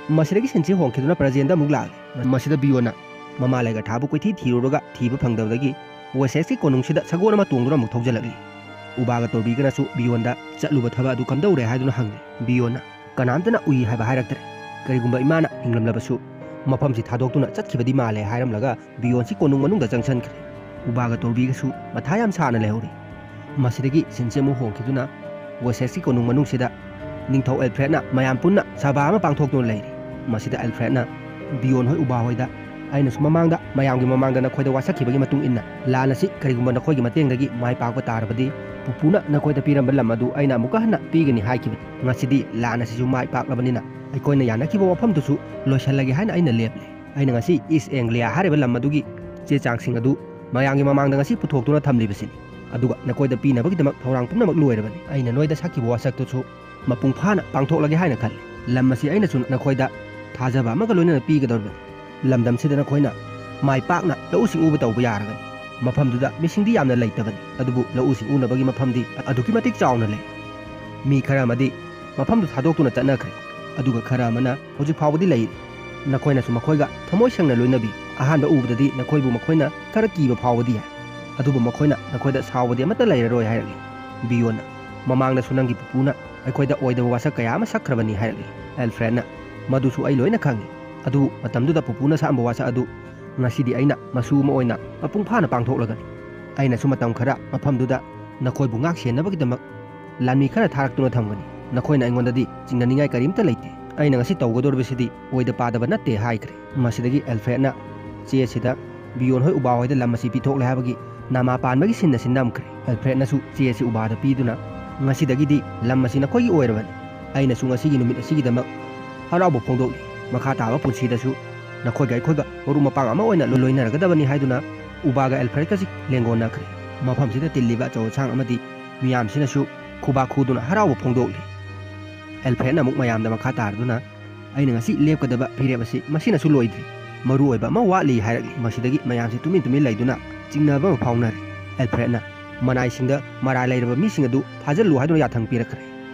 ꯃꯁꯤꯗꯒꯤ ꯁꯤꯟꯁꯤ ꯍꯣꯡꯈꯤꯗꯨꯅ ꯄ꯭ꯔꯖꯦꯟꯗ ꯑꯃꯨꯛ ꯂꯥꯛꯂꯤ꯫ ꯃꯁꯤꯗ ꯕꯤꯌꯣꯟꯅ ꯃꯃꯥ ꯂꯦꯒꯔꯊꯥꯕꯨ ꯀꯣꯏꯊꯤ ꯊꯤꯔꯨꯔꯒ ꯊꯤꯕ ꯐꯪꯗꯕꯗꯒꯤ ꯋꯦꯁꯦꯛꯁꯀꯤ ꯀꯣꯅꯨꯡꯁꯤꯗ ꯁꯒꯣꯜ ꯑꯃ ꯇꯣꯡꯗꯨꯅ ꯑꯃꯨꯛ ꯊꯧꯖꯤꯜꯂꯛꯂꯤ꯫ ꯎꯕꯥꯒ ꯇꯣꯔꯕꯤꯒꯅꯁꯨ ꯕꯤꯌꯣꯟꯗ ꯆꯠꯂꯨꯕ ꯊꯕꯛ ꯑꯗꯨ ꯀꯝꯗꯧꯔꯦ ꯍꯥꯏꯗꯨꯅ ꯍꯪꯂꯤ꯫ ꯕꯤꯌꯣꯟꯅ, "ꯀꯅꯥꯝꯇꯅ ꯎꯏ ꯍꯥꯏꯕ ꯍꯥꯏꯔꯛꯇ꯭ꯔꯦ꯫ ꯀꯔꯤꯒꯨꯝꯕ ꯏꯃꯥꯅ ꯍꯤꯡꯂꯝꯂꯕꯁꯨ ꯃꯐꯝꯁꯤ ꯊꯥꯗꯣꯛꯇꯨꯅ ꯆꯠꯈꯤꯕꯗꯤ ꯃꯥꯜꯂꯦ" ꯍꯥꯏꯔꯝꯂꯒ ꯕꯤꯌꯣꯟꯁꯤ ꯀꯣꯅꯨꯡ ꯃꯅꯨꯡꯗ ꯆꯪꯁꯤꯟꯈ꯭ꯔꯦ꯫ ꯎꯕꯥꯒ ꯇꯣꯔꯕꯤꯒꯁꯨ ꯃꯊꯥ ꯌꯥꯝ ꯁꯥꯅ ꯂꯩꯍꯧꯔꯤ꯫ ꯃꯁꯤꯗꯒꯤ ꯁꯤꯟꯁꯤ ꯑꯃꯨꯛ ꯍꯣꯡꯈꯤꯗꯨꯅ ꯋꯦꯁꯦꯛꯁꯀꯤ ꯀꯣꯅꯨꯡ ꯃꯅꯨꯡꯁꯤꯗ ꯅꯤꯡꯊꯧ ꯑꯦꯜꯐ꯭ꯔꯦꯗꯅ ꯃꯌꯥꯝ ꯄꯨꯟꯅ ꯁꯚꯥ ꯑꯃ ꯄꯥꯡꯊꯣꯛꯇꯨꯅ ꯂꯩꯔꯤ꯫ ꯃꯁꯤꯗ ꯑꯦꯜꯐ꯭ꯔꯦꯗꯅ ꯕꯤꯌꯣꯟ ꯍꯣꯏ ꯎꯕꯥ ꯍꯣꯏꯗ, "ꯑꯩꯅꯁꯨ ꯃꯃꯥꯡꯗ, ꯃꯌꯥꯝꯒꯤ ꯃꯃꯥꯡꯗ ꯅꯈꯣꯏꯗ ꯋꯥꯁꯛꯈꯤꯕꯒꯤ ꯃꯇꯨꯡ ꯏꯟꯅ ꯂꯥꯟ ꯑꯁꯤ ꯀꯔꯤꯒꯨꯝꯕ ꯅꯈꯣꯏꯒꯤ ꯃꯇꯦꯡꯗꯒꯤ ꯃꯥꯏ ꯄꯥꯛꯄ ꯇꯥꯔꯕꯗꯤ ꯄꯨꯄꯨꯅ ꯅꯈꯣꯏꯗ ꯄꯤꯔꯝꯕ ꯂꯝ ꯑꯗꯨ ꯑꯩꯅ ꯑꯃꯨꯛꯀ ꯍꯟꯅ ꯄꯤꯒꯅꯤ ꯍꯥꯏꯈꯤꯕꯅꯤ꯫ ꯉꯁꯤꯗꯤ ꯂꯥꯟ ꯑꯁꯤꯁꯨ ꯃꯥꯏ ꯄꯥꯛꯂꯕꯅꯤꯅ ꯑꯩꯈꯣꯏꯅ ꯌꯥꯅꯈꯤꯕ ꯋꯥꯐꯝꯗꯨꯁꯨ ꯂꯣꯏꯁꯤꯜꯂꯒꯦ ꯍꯥꯏꯅ ꯑꯩꯅ ꯂꯦꯞꯂꯦ꯫ ꯑꯩꯅ ꯉꯁꯤ ꯏꯁ ꯑꯦꯡꯂꯤꯌꯥ ꯍꯥꯏꯔꯤꯕ ꯂꯝ ꯑꯗꯨꯒꯤ ꯆꯦ ꯆꯥꯡꯁꯤꯡ ꯑꯗꯨ ꯃꯌꯥꯝꯒꯤ ꯃꯃꯥꯡꯗ ꯉꯁꯤ ꯄꯨꯊꯣꯛꯇꯨꯅ ꯊꯝꯂꯤꯕꯁꯤꯅꯤ꯫ ꯑꯗꯨꯒ ꯅꯈꯣꯏꯗ ꯄꯤꯅꯕꯒꯤꯗꯃꯛ ꯊꯧꯔꯥꯡ ꯄꯨꯝꯅꯃꯛ ꯂꯣꯏꯔꯕꯅꯤ꯫ ꯑꯩꯅ ꯅꯣꯏꯗ ꯁꯛꯈꯤꯕ ꯋꯥꯁꯛꯇꯨꯁꯨ ꯃꯄꯨꯡ ꯐꯥꯅ ꯄꯥꯡꯊꯣꯛꯂꯒꯦ ꯍꯥꯏꯅ ꯈꯜꯂꯤ꯫ ꯂꯝ ꯑꯁꯤ ꯑꯩꯅꯁꯨ ꯅꯈꯣꯏꯗ ꯊꯥꯖꯕ ꯑꯃꯒ ꯂꯣꯏꯅꯅ ꯄꯤꯒꯗꯧꯔꯤꯕꯅꯤ꯫ ꯂꯝꯗꯝꯁꯤꯗ ꯅꯈꯣꯏꯅ ꯃꯥꯏ ꯄꯥꯛꯅ ꯂꯧꯎ ꯁꯤꯡꯎꯕ ꯇꯧꯕ ꯌꯥꯔꯒꯅꯤ꯫ ꯃꯐꯝꯗꯨꯗ ꯃꯤꯁꯤꯡꯗꯤ ꯌꯥꯝꯅ ꯂꯩꯇꯕꯅꯤ, ꯑꯗꯨꯕꯨ ꯂꯧꯎ ꯁꯤꯡꯎꯅꯕꯒꯤ ꯃꯐꯝꯗꯤ ꯑꯗꯨꯛꯀꯤ ꯃꯇꯤꯛ ꯆꯥꯎꯅ ꯂꯩ꯫ ꯃꯤ ꯈꯔ ꯑꯃꯗꯤ ꯃꯐꯝꯗꯨ ꯊꯥꯗꯣꯛꯇꯨꯅ ꯆꯠꯅꯈ꯭ꯔꯦ꯫ ꯑꯗꯨꯒ ꯈꯔ ꯑꯃꯅ ꯍꯧꯖꯤꯛ ꯐꯥꯎꯕꯗꯤ ꯂꯩꯔꯤ꯫ ꯅꯈꯣꯏꯅꯁꯨ ꯃꯈꯣꯏꯒ ꯊꯃꯣꯏ ꯁꯦꯡꯅ ꯂꯣꯏꯅꯕꯤ꯫ ꯑꯍꯥꯟꯕ ꯎꯕꯗꯗꯤ ꯅꯈꯣꯏꯕꯨ ꯃꯈꯣꯏꯅ ꯈꯔ ꯀꯤꯕ ꯐꯥꯎꯕꯗꯤ ꯌꯥꯏ, ꯑꯗꯨꯕꯨ ꯃꯈꯣꯏꯅ ꯅꯈꯣꯏꯗ ꯁꯥꯎꯕꯗꯤ ꯑꯃꯠꯇ ꯂꯩꯔꯔꯣꯏ ꯍꯥꯏꯔꯛꯂꯤ꯫ ꯕꯤꯌꯣꯟꯅ, "ꯃꯃꯥꯡꯗꯁꯨ ꯅꯪꯒꯤ ꯄꯨꯄꯨꯅ ꯑꯩꯈꯣꯏꯗ ꯑꯣꯏꯗꯕ ꯋꯥꯁꯛ ꯀꯌꯥ ꯑꯃ ꯁꯛꯈ꯭ꯔꯕꯅꯤ" ꯍꯥꯏꯔꯛꯂꯤ꯫ ꯑꯦꯜꯐ꯭ꯔꯦꯗꯅ, "ꯃꯗꯨꯁꯨ ꯑꯩ ꯂꯣꯏꯅ ꯈꯪꯏ, ꯑꯗꯨꯕꯨ ꯃꯇꯝꯗꯨꯗ ꯄꯨꯄꯨꯅ ꯁꯛꯑꯝꯕ ꯋꯥꯁꯛ ꯑꯗꯨ ꯉꯁꯤꯗꯤ ꯑꯩꯅ ꯃꯁꯨ ꯑꯃ ꯑꯣꯏꯅ ꯃꯄꯨꯡ ꯐꯥꯅ ꯄꯥꯡꯊꯣꯛꯂꯒꯅꯤ꯫ ꯑꯩꯅꯁꯨ ꯃꯇꯝ ꯈꯔ ꯃꯐꯝꯗꯨꯗ ꯅꯈꯣꯏꯕꯨ ꯉꯥꯛ ꯁꯦꯟꯅꯕꯒꯤꯗꯃꯛ ꯂꯥꯟꯃꯤ ꯈꯔ ꯊꯥꯔꯛꯇꯨꯅ ꯊꯝꯒꯅꯤ꯫ ꯅꯈꯣꯏꯅ ꯑꯩꯉꯣꯟꯗꯗꯤ ꯆꯤꯡꯅꯅꯤꯡꯉꯥꯏ ꯀꯔꯤꯝꯇ ꯂꯩꯇꯦ꯫ ꯑꯩꯅ ꯉꯁꯤ ꯇꯧꯒꯗꯧꯔꯤꯕꯁꯤꯗꯤ ꯑꯣꯏꯗ ꯄꯥꯗꯕ ꯅꯠꯇꯦ" ꯍꯥꯏꯈ꯭ꯔꯦ꯫ ꯃꯁꯤꯗꯒꯤ ꯑꯦꯜꯐ꯭ꯔꯦꯗꯅ ꯆꯦ ꯑꯁꯤꯗ ꯕꯤꯌꯣꯟ ꯍꯣꯏ ꯎꯕꯥ ꯍꯣꯏꯗ ꯂꯝ ꯑꯁꯤ ꯄꯤꯊꯣꯛꯂꯦ ꯍꯥꯏꯕꯒꯤ ꯅꯃꯥ ꯄꯥꯟꯕꯒꯤ ꯁꯤꯟ ꯑꯁꯤ ꯅꯝꯈ꯭ꯔꯦ꯫ ꯑꯦꯜꯐ꯭ꯔꯦꯗꯅꯁꯨ ꯆꯦ ꯑꯁꯤ ꯎꯕꯥꯗ ꯄꯤꯗꯨꯅ, "ꯉꯁꯤꯗꯒꯤꯗꯤ ꯂꯝ ꯑꯁꯤ ꯅꯈꯣꯏꯒꯤ ꯑꯣꯏꯔꯕꯅꯤ꯫ ꯑꯩꯅꯁꯨ ꯉꯁꯤꯒꯤ ꯅꯨꯃꯤꯠ ꯑꯁꯤꯒꯤꯗꯃꯛ ꯍꯔꯥꯎꯕ ꯐꯣꯡꯗꯣꯛꯂꯤ꯫ ꯃꯈꯥ ꯇꯥꯕ ꯄꯨꯟꯁꯤꯗꯁꯨ ꯅꯈꯣꯏꯒ ꯑꯩꯈꯣꯏꯒ ꯃꯔꯨꯞ ꯃꯄꯥꯡ ꯑꯃ ꯑꯣꯏꯅ ꯂꯣꯏꯅꯔꯒꯗꯕꯅꯤ" ꯍꯥꯏꯗꯨꯅ ꯎꯕꯥꯒ ꯑꯦꯜꯐ꯭ꯔꯦꯗꯀꯁꯤ ꯂꯦꯡꯒꯣꯟꯅꯈ꯭ꯔꯦ꯫ ꯃꯐꯝꯁꯤꯗ ꯇꯤꯜꯂꯤꯕ ꯑꯆꯧ ꯑꯁꯥꯡ ꯑꯃꯗꯤ ꯃꯤꯌꯥꯝꯁꯤꯅꯁꯨ ꯈꯨꯕꯥꯛ ꯈꯨꯗꯨꯅ ꯍꯔꯥꯎꯕ ꯐꯣꯡꯗꯣꯛꯂꯤ꯫ ꯑꯦꯜꯐ꯭ꯔꯦꯗꯅ ꯑꯃꯨꯛ ꯃꯌꯥꯝꯗ ꯃꯈꯥ ꯇꯥꯔꯗꯨꯅ, "ꯑꯩꯅ ꯉꯁꯤ ꯂꯦꯞꯀꯗꯕ ꯐꯤꯔꯦꯞ ꯑꯁꯤ ꯃꯁꯤꯅꯁꯨ ꯂꯣꯏꯗ꯭ꯔꯤ꯫ ꯃꯔꯨ ꯑꯣꯏꯕ ꯑꯃ ꯋꯥꯠꯂꯤ" ꯍꯥꯏꯔꯛꯂꯤ꯫ ꯃꯁꯤꯗꯒꯤ ꯃꯌꯥꯝꯁꯤ ꯇꯨꯃꯤꯟ ꯇꯨꯃꯤꯟ ꯂꯩꯗꯨꯅ ꯆꯤꯡꯅꯕ ꯑꯃ ꯐꯥꯎꯅꯔꯦ꯫ ꯑꯦꯜꯐ꯭ꯔꯦꯗꯅ, "ꯃꯅꯥꯏꯁꯤꯡꯗ ꯃꯔꯥꯜ ꯂꯩꯔꯕ ꯃꯤꯁꯤꯡ ꯑꯗꯨ ꯐꯥꯖꯤꯜꯂꯨ" ꯍꯥꯏꯗꯨꯅ ꯌꯥꯊꯪ ꯄꯤꯔꯛꯈ꯭ꯔꯦ꯫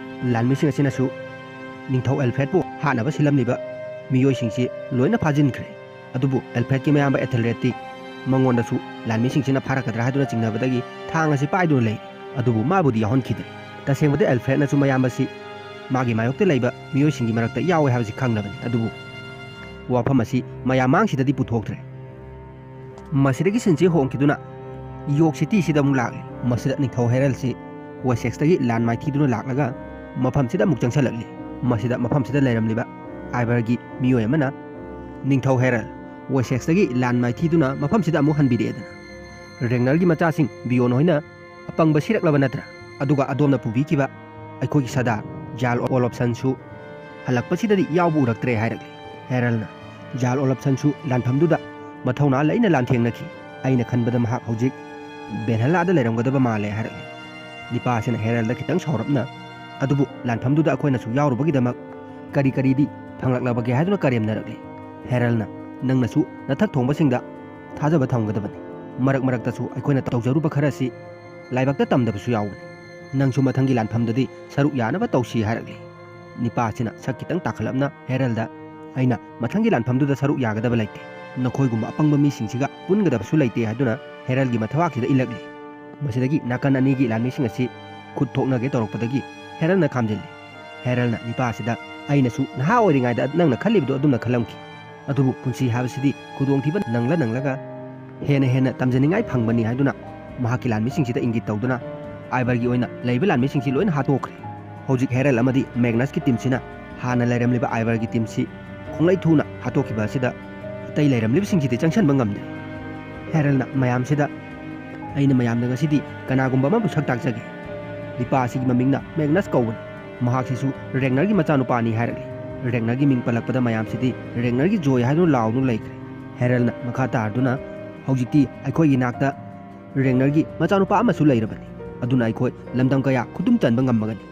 ꯂꯥꯟꯃꯤꯁꯤꯡ ꯑꯁꯤꯅꯁꯨ ꯅꯤꯡꯊꯧ ꯑꯦꯜꯐ꯭ꯔꯦꯗꯄꯨ ꯍꯥꯠꯅꯕ ꯁꯤꯜꯂꯝꯂꯤꯕ ꯃꯤꯑꯣꯏꯁꯤꯡꯁꯤ ꯂꯣꯏꯅ ꯐꯥꯖꯤꯟꯈ꯭ꯔꯦ꯫ ꯑꯗꯨꯕꯨ ꯑꯦꯜꯐ꯭ꯔꯦꯗꯀꯤ ꯃꯌꯥꯝꯕ ꯑꯦꯊꯦꯜꯔꯦꯗꯇꯤ ꯃꯉꯣꯟꯗꯁꯨ ꯂꯥꯟꯃꯤꯁꯤꯡꯁꯤꯅ ꯐꯥꯔꯛꯀꯗ꯭ꯔꯥ ꯍꯥꯏꯗꯨꯅ ꯆꯤꯡꯅꯕꯗꯒꯤ ꯊꯥꯡ ꯑꯁꯤ ꯄꯥꯏꯗꯨꯅ ꯂꯩ꯫ ꯑꯗꯨꯕꯨ ꯃꯥꯕꯨꯗꯤ ꯌꯥꯎꯍꯟꯈꯤꯗ꯭ꯔꯦ꯫ ꯇꯁꯦꯡꯕꯗꯤ ꯑꯦꯜꯐ꯭ꯔꯦꯗꯅꯁꯨ ꯃꯌꯥꯝꯕꯁꯤ ꯃꯥꯒꯤ ꯃꯥꯌꯣꯛꯇ ꯂꯩꯕ ꯃꯤꯑꯣꯏꯁꯤꯡꯒꯤ ꯃꯔꯛꯇ ꯌꯥꯎꯋꯦ ꯍꯥꯏꯕꯁꯤ ꯈꯪꯂꯕꯅꯤ꯫ ꯑꯗꯨꯕꯨ ꯋꯥꯐꯝ ꯑꯁꯤ ꯃꯌꯥꯝ ꯃꯥꯡꯁꯤꯗꯗꯤ ꯄꯨꯊꯣꯛꯇ꯭ꯔꯦ꯫ ꯃꯁꯤꯗꯒꯤ ꯁꯤꯟꯁꯤ ꯍꯣꯡꯈꯤꯗꯨꯅ ꯌꯣꯔꯛ ꯁꯤꯇꯤꯁꯤꯗ ꯑꯃꯨꯛ ꯂꯥꯛꯂꯤ꯫ ꯃꯁꯤꯗ ꯅꯤꯡꯊꯧ ꯍꯦꯔꯜꯁꯤ ꯋꯦꯁꯦꯛꯁꯇꯒꯤ ꯂꯥꯟ ꯃꯥꯏꯊꯤꯗꯨꯅ ꯂꯥꯛꯂꯒ ꯃꯐꯝꯁꯤꯗ ꯑꯃꯨꯛ ꯆꯪꯁꯤꯜꯂꯛꯂꯤ꯫ ꯃꯁꯤꯗ ꯃꯐꯝꯁꯤꯗ ꯂꯩꯔꯝꯂꯤꯕ ꯑꯥꯏꯕꯔꯒꯤ ꯃꯤꯑꯣꯏ ꯑꯃꯅ, "ꯅꯤꯡꯊꯧ ꯍꯦꯔꯜ, ꯋꯦꯁꯦꯛꯁꯇꯒꯤ ꯂꯥꯟ ꯃꯥꯏꯊꯤꯗꯨꯅ ꯃꯐꯝꯁꯤꯗ ꯑꯃꯨꯛ ꯍꯟꯕꯤꯔꯛꯑꯦꯗꯅ꯫ ꯔꯦꯒꯅꯔꯒꯤ ꯃꯆꯥꯁꯤꯡ ꯕꯤꯌꯣꯟ ꯍꯣꯏꯅ ꯑꯄꯪꯕ ꯁꯤꯔꯛꯂꯕ ꯅꯠꯇ꯭ꯔꯥ? ꯑꯗꯨꯒ ꯑꯗꯣꯝꯅ ꯄꯨꯕꯤꯈꯤꯕ ꯑꯩꯈꯣꯏꯒꯤ ꯁꯗꯥꯔ ꯖꯥꯜ ꯑꯣꯂꯣꯞꯁꯟꯁꯨ ꯍꯜꯂꯛꯄꯁꯤꯗꯗꯤ ꯌꯥꯎꯕ ꯎꯔꯛꯇ꯭ꯔꯦ" ꯍꯥꯏꯔꯛꯂꯤ꯫ ꯍꯦꯔꯜꯅ, "ꯖꯥꯜ ꯑꯣꯂꯞꯁꯟꯁꯨ ꯂꯥꯟꯐꯝꯗꯨꯗ ꯃꯊꯧꯅꯥ ꯂꯩꯅ ꯂꯥꯟꯊꯦꯡꯅꯈꯤ꯫ ꯑꯩꯅ ꯈꯟꯕꯗ ꯃꯍꯥꯛ ꯍꯧꯖꯤꯛ ꯕꯦꯟꯍꯜꯂꯥꯗ ꯂꯩꯔꯝꯒꯗꯕ ꯃꯥꯜꯂꯦ" ꯍꯥꯏꯔꯛꯂꯤ꯫ ꯅꯤꯄꯥ ꯑꯁꯤꯅ ꯍꯦꯔꯜꯗ ꯈꯤꯇꯪ ꯁꯥꯎꯔꯞꯅ, "ꯑꯗꯨꯕꯨ ꯂꯥꯟꯐꯝꯗꯨꯗ ꯑꯩꯈꯣꯏꯅꯁꯨ ꯌꯥꯎꯔꯨꯕꯒꯤꯗꯃꯛ ꯀꯔꯤ ꯀꯔꯤꯗꯤ ꯐꯪꯂꯛꯂꯕꯒꯦ?" ꯍꯥꯏꯗꯨꯅ ꯀꯔꯦꯝꯅꯔꯛꯂꯤ꯫ ꯍꯦꯔꯜꯅ, "ꯅꯪꯅꯁꯨ ꯅꯊꯛ ꯊꯣꯡꯕꯁꯤꯡꯗ ꯊꯥꯖꯕ ꯊꯝꯒꯗꯕꯅꯤ꯫ ꯃꯔꯛ ꯃꯔꯛꯇꯁꯨ ꯑꯩꯈꯣꯏꯅ ꯇꯧꯖꯔꯨꯕ ꯈꯔꯁꯤ ꯂꯥꯏꯕꯛꯇ ꯇꯝꯗꯕꯁꯨ ꯌꯥꯎꯕꯅꯤ꯫ ꯅꯪꯁꯨ ꯃꯊꯪꯒꯤ ꯂꯥꯟꯐꯝꯗꯗꯤ ꯁꯔꯨꯛ ꯌꯥꯅꯕ ꯇꯧꯁꯤ" ꯍꯥꯏꯔꯛꯂꯤ꯫ ꯅꯤꯄꯥꯁꯤꯅ ꯁꯛ ꯈꯤꯇꯪ ꯇꯥꯈꯠꯂꯞꯅ ꯍꯦꯔꯜꯗ, "ꯑꯩꯅ ꯃꯊꯪꯒꯤ ꯂꯥꯟꯐꯝꯗꯨꯗ ꯁꯔꯨꯛ ꯌꯥꯒꯗꯕ ꯂꯩꯇꯦ꯫ ꯅꯈꯣꯏꯒꯨꯝꯕ ꯑꯄꯪꯕ ꯃꯤꯁꯤꯡꯁꯤꯒ ꯄꯨꯟꯒꯗꯕꯁꯨ ꯂꯩꯇꯦ" ꯍꯥꯏꯗꯨꯅ ꯍꯦꯔꯜꯒꯤ ꯃꯊꯕꯥꯛꯁꯤꯗ ꯏꯜꯂꯛꯂꯤ꯫ ꯃꯁꯤꯗꯒꯤ ꯅꯥꯀꯟ ꯑꯅꯤꯒꯤ ꯂꯥꯟꯃꯤꯁꯤꯡ ꯑꯁꯤ ꯈꯨꯠ ꯊꯣꯛꯅꯒꯦ ꯇꯧꯔꯛꯄꯗꯒꯤ ꯍꯦꯔꯜꯅ ꯈꯥꯝꯖꯤꯜꯂꯤ꯫ ꯍꯦꯔꯜꯅ ꯅꯤꯄꯥꯁꯤꯗ, "ꯑꯩꯅꯁꯨ ꯅꯍꯥ ꯑꯣꯏꯔꯤꯉꯩꯗ ꯅꯪꯅ ꯈꯜꯂꯤꯕꯗꯨ ꯑꯗꯨꯝꯅ ꯈꯜꯂꯝꯈꯤ꯫ ꯑꯗꯨꯕꯨ ꯄꯨꯟꯁꯤ ꯍꯥꯏꯕꯁꯤꯗꯤ ꯈꯨꯗꯣꯡꯊꯤꯕ ꯅꯪꯂ ꯅꯪꯂꯒ ꯍꯦꯟꯅ ꯍꯦꯟꯅ ꯇꯝꯖꯅꯤꯡꯉꯥꯏ ꯐꯪꯕꯅꯤ" ꯍꯥꯏꯗꯨꯅ ꯃꯍꯥꯛꯀꯤ ꯂꯥꯟꯃꯤꯁꯤꯡꯁꯤꯗ ꯏꯪꯒꯤꯠ ꯇꯧꯗꯨꯅ ꯑꯥꯏꯕꯔꯒꯤ ꯑꯣꯏꯅ ꯂꯩꯕ ꯂꯥꯟꯃꯤꯁꯤꯡꯁꯤ ꯂꯣꯏꯅ ꯍꯥꯠꯇꯣꯛꯈ꯭ꯔꯦ꯫ ꯍꯧꯖꯤꯛ ꯍꯦꯔꯜ ꯑꯃꯗꯤ ꯃꯦꯒꯅꯁꯀꯤ ꯇꯤꯝꯁꯤꯅ ꯍꯥꯟꯅ ꯂꯩꯔꯝꯂꯤꯕ ꯑꯥꯏꯕꯔꯒꯤ ꯇꯤꯝꯁꯤ ꯈꯣꯡꯂꯩ ꯊꯨꯅ ꯍꯥꯠꯇꯣꯛꯈꯤꯕ ꯑꯁꯤꯗ ꯑꯇꯩ ꯂꯩꯔꯝꯂꯤꯕꯁꯤꯡꯁꯤꯗꯤ ꯆꯪꯁꯤꯟꯕ ꯉꯝꯗ꯭ꯔꯦ꯫ ꯍꯦꯔꯜꯅ ꯃꯌꯥꯝꯁꯤꯗ, "ꯑꯩꯅ ꯃꯌꯥꯝꯗ ꯉꯁꯤꯗꯤ ꯀꯅꯥꯒꯨꯝꯕ ꯑꯃꯕꯨ ꯁꯛ ꯇꯥꯛꯆꯒꯦ꯫ ꯅꯤꯄꯥ ꯑꯁꯤꯒꯤ ꯃꯃꯤꯡꯅ ꯃꯦꯒꯅꯁ ꯀꯧꯕꯅꯤ꯫ ꯃꯍꯥꯛꯁꯤꯁꯨ ꯔꯦꯒꯅꯔꯒꯤ ꯃꯆꯥꯅꯨꯄꯥꯅꯤ" ꯍꯥꯏꯔꯛꯂꯤ꯫ ꯔꯦꯒꯅꯔꯒꯤ ꯃꯤꯡ ꯄꯜꯂꯛꯄꯗ ꯃꯌꯥꯝꯁꯤꯗꯤ "ꯔꯦꯒꯅꯔꯒꯤ ꯖꯣꯏ" ꯍꯥꯏꯗꯨꯅ ꯂꯥꯎꯗꯨꯅ ꯂꯩꯈ꯭ꯔꯦ꯫ ꯍꯦꯔꯜꯅ ꯃꯈꯥ ꯇꯥꯔꯗꯨꯅ, "ꯍꯧꯖꯤꯛꯇꯤ ꯑꯩꯈꯣꯏꯒꯤ ꯅꯥꯛꯇ ꯔꯦꯒꯅꯔꯒꯤ ꯃꯆꯥꯅꯨꯄꯥ ꯑꯃꯁꯨ ꯂꯩꯔꯕꯅꯤ꯫ ꯑꯗꯨꯅ ꯑꯩꯈꯣꯏ ꯂꯝꯗꯝ ꯀꯌꯥ ꯈꯨꯗꯨꯝ ꯆꯟꯕ ꯉꯝꯃꯒꯅꯤ꯫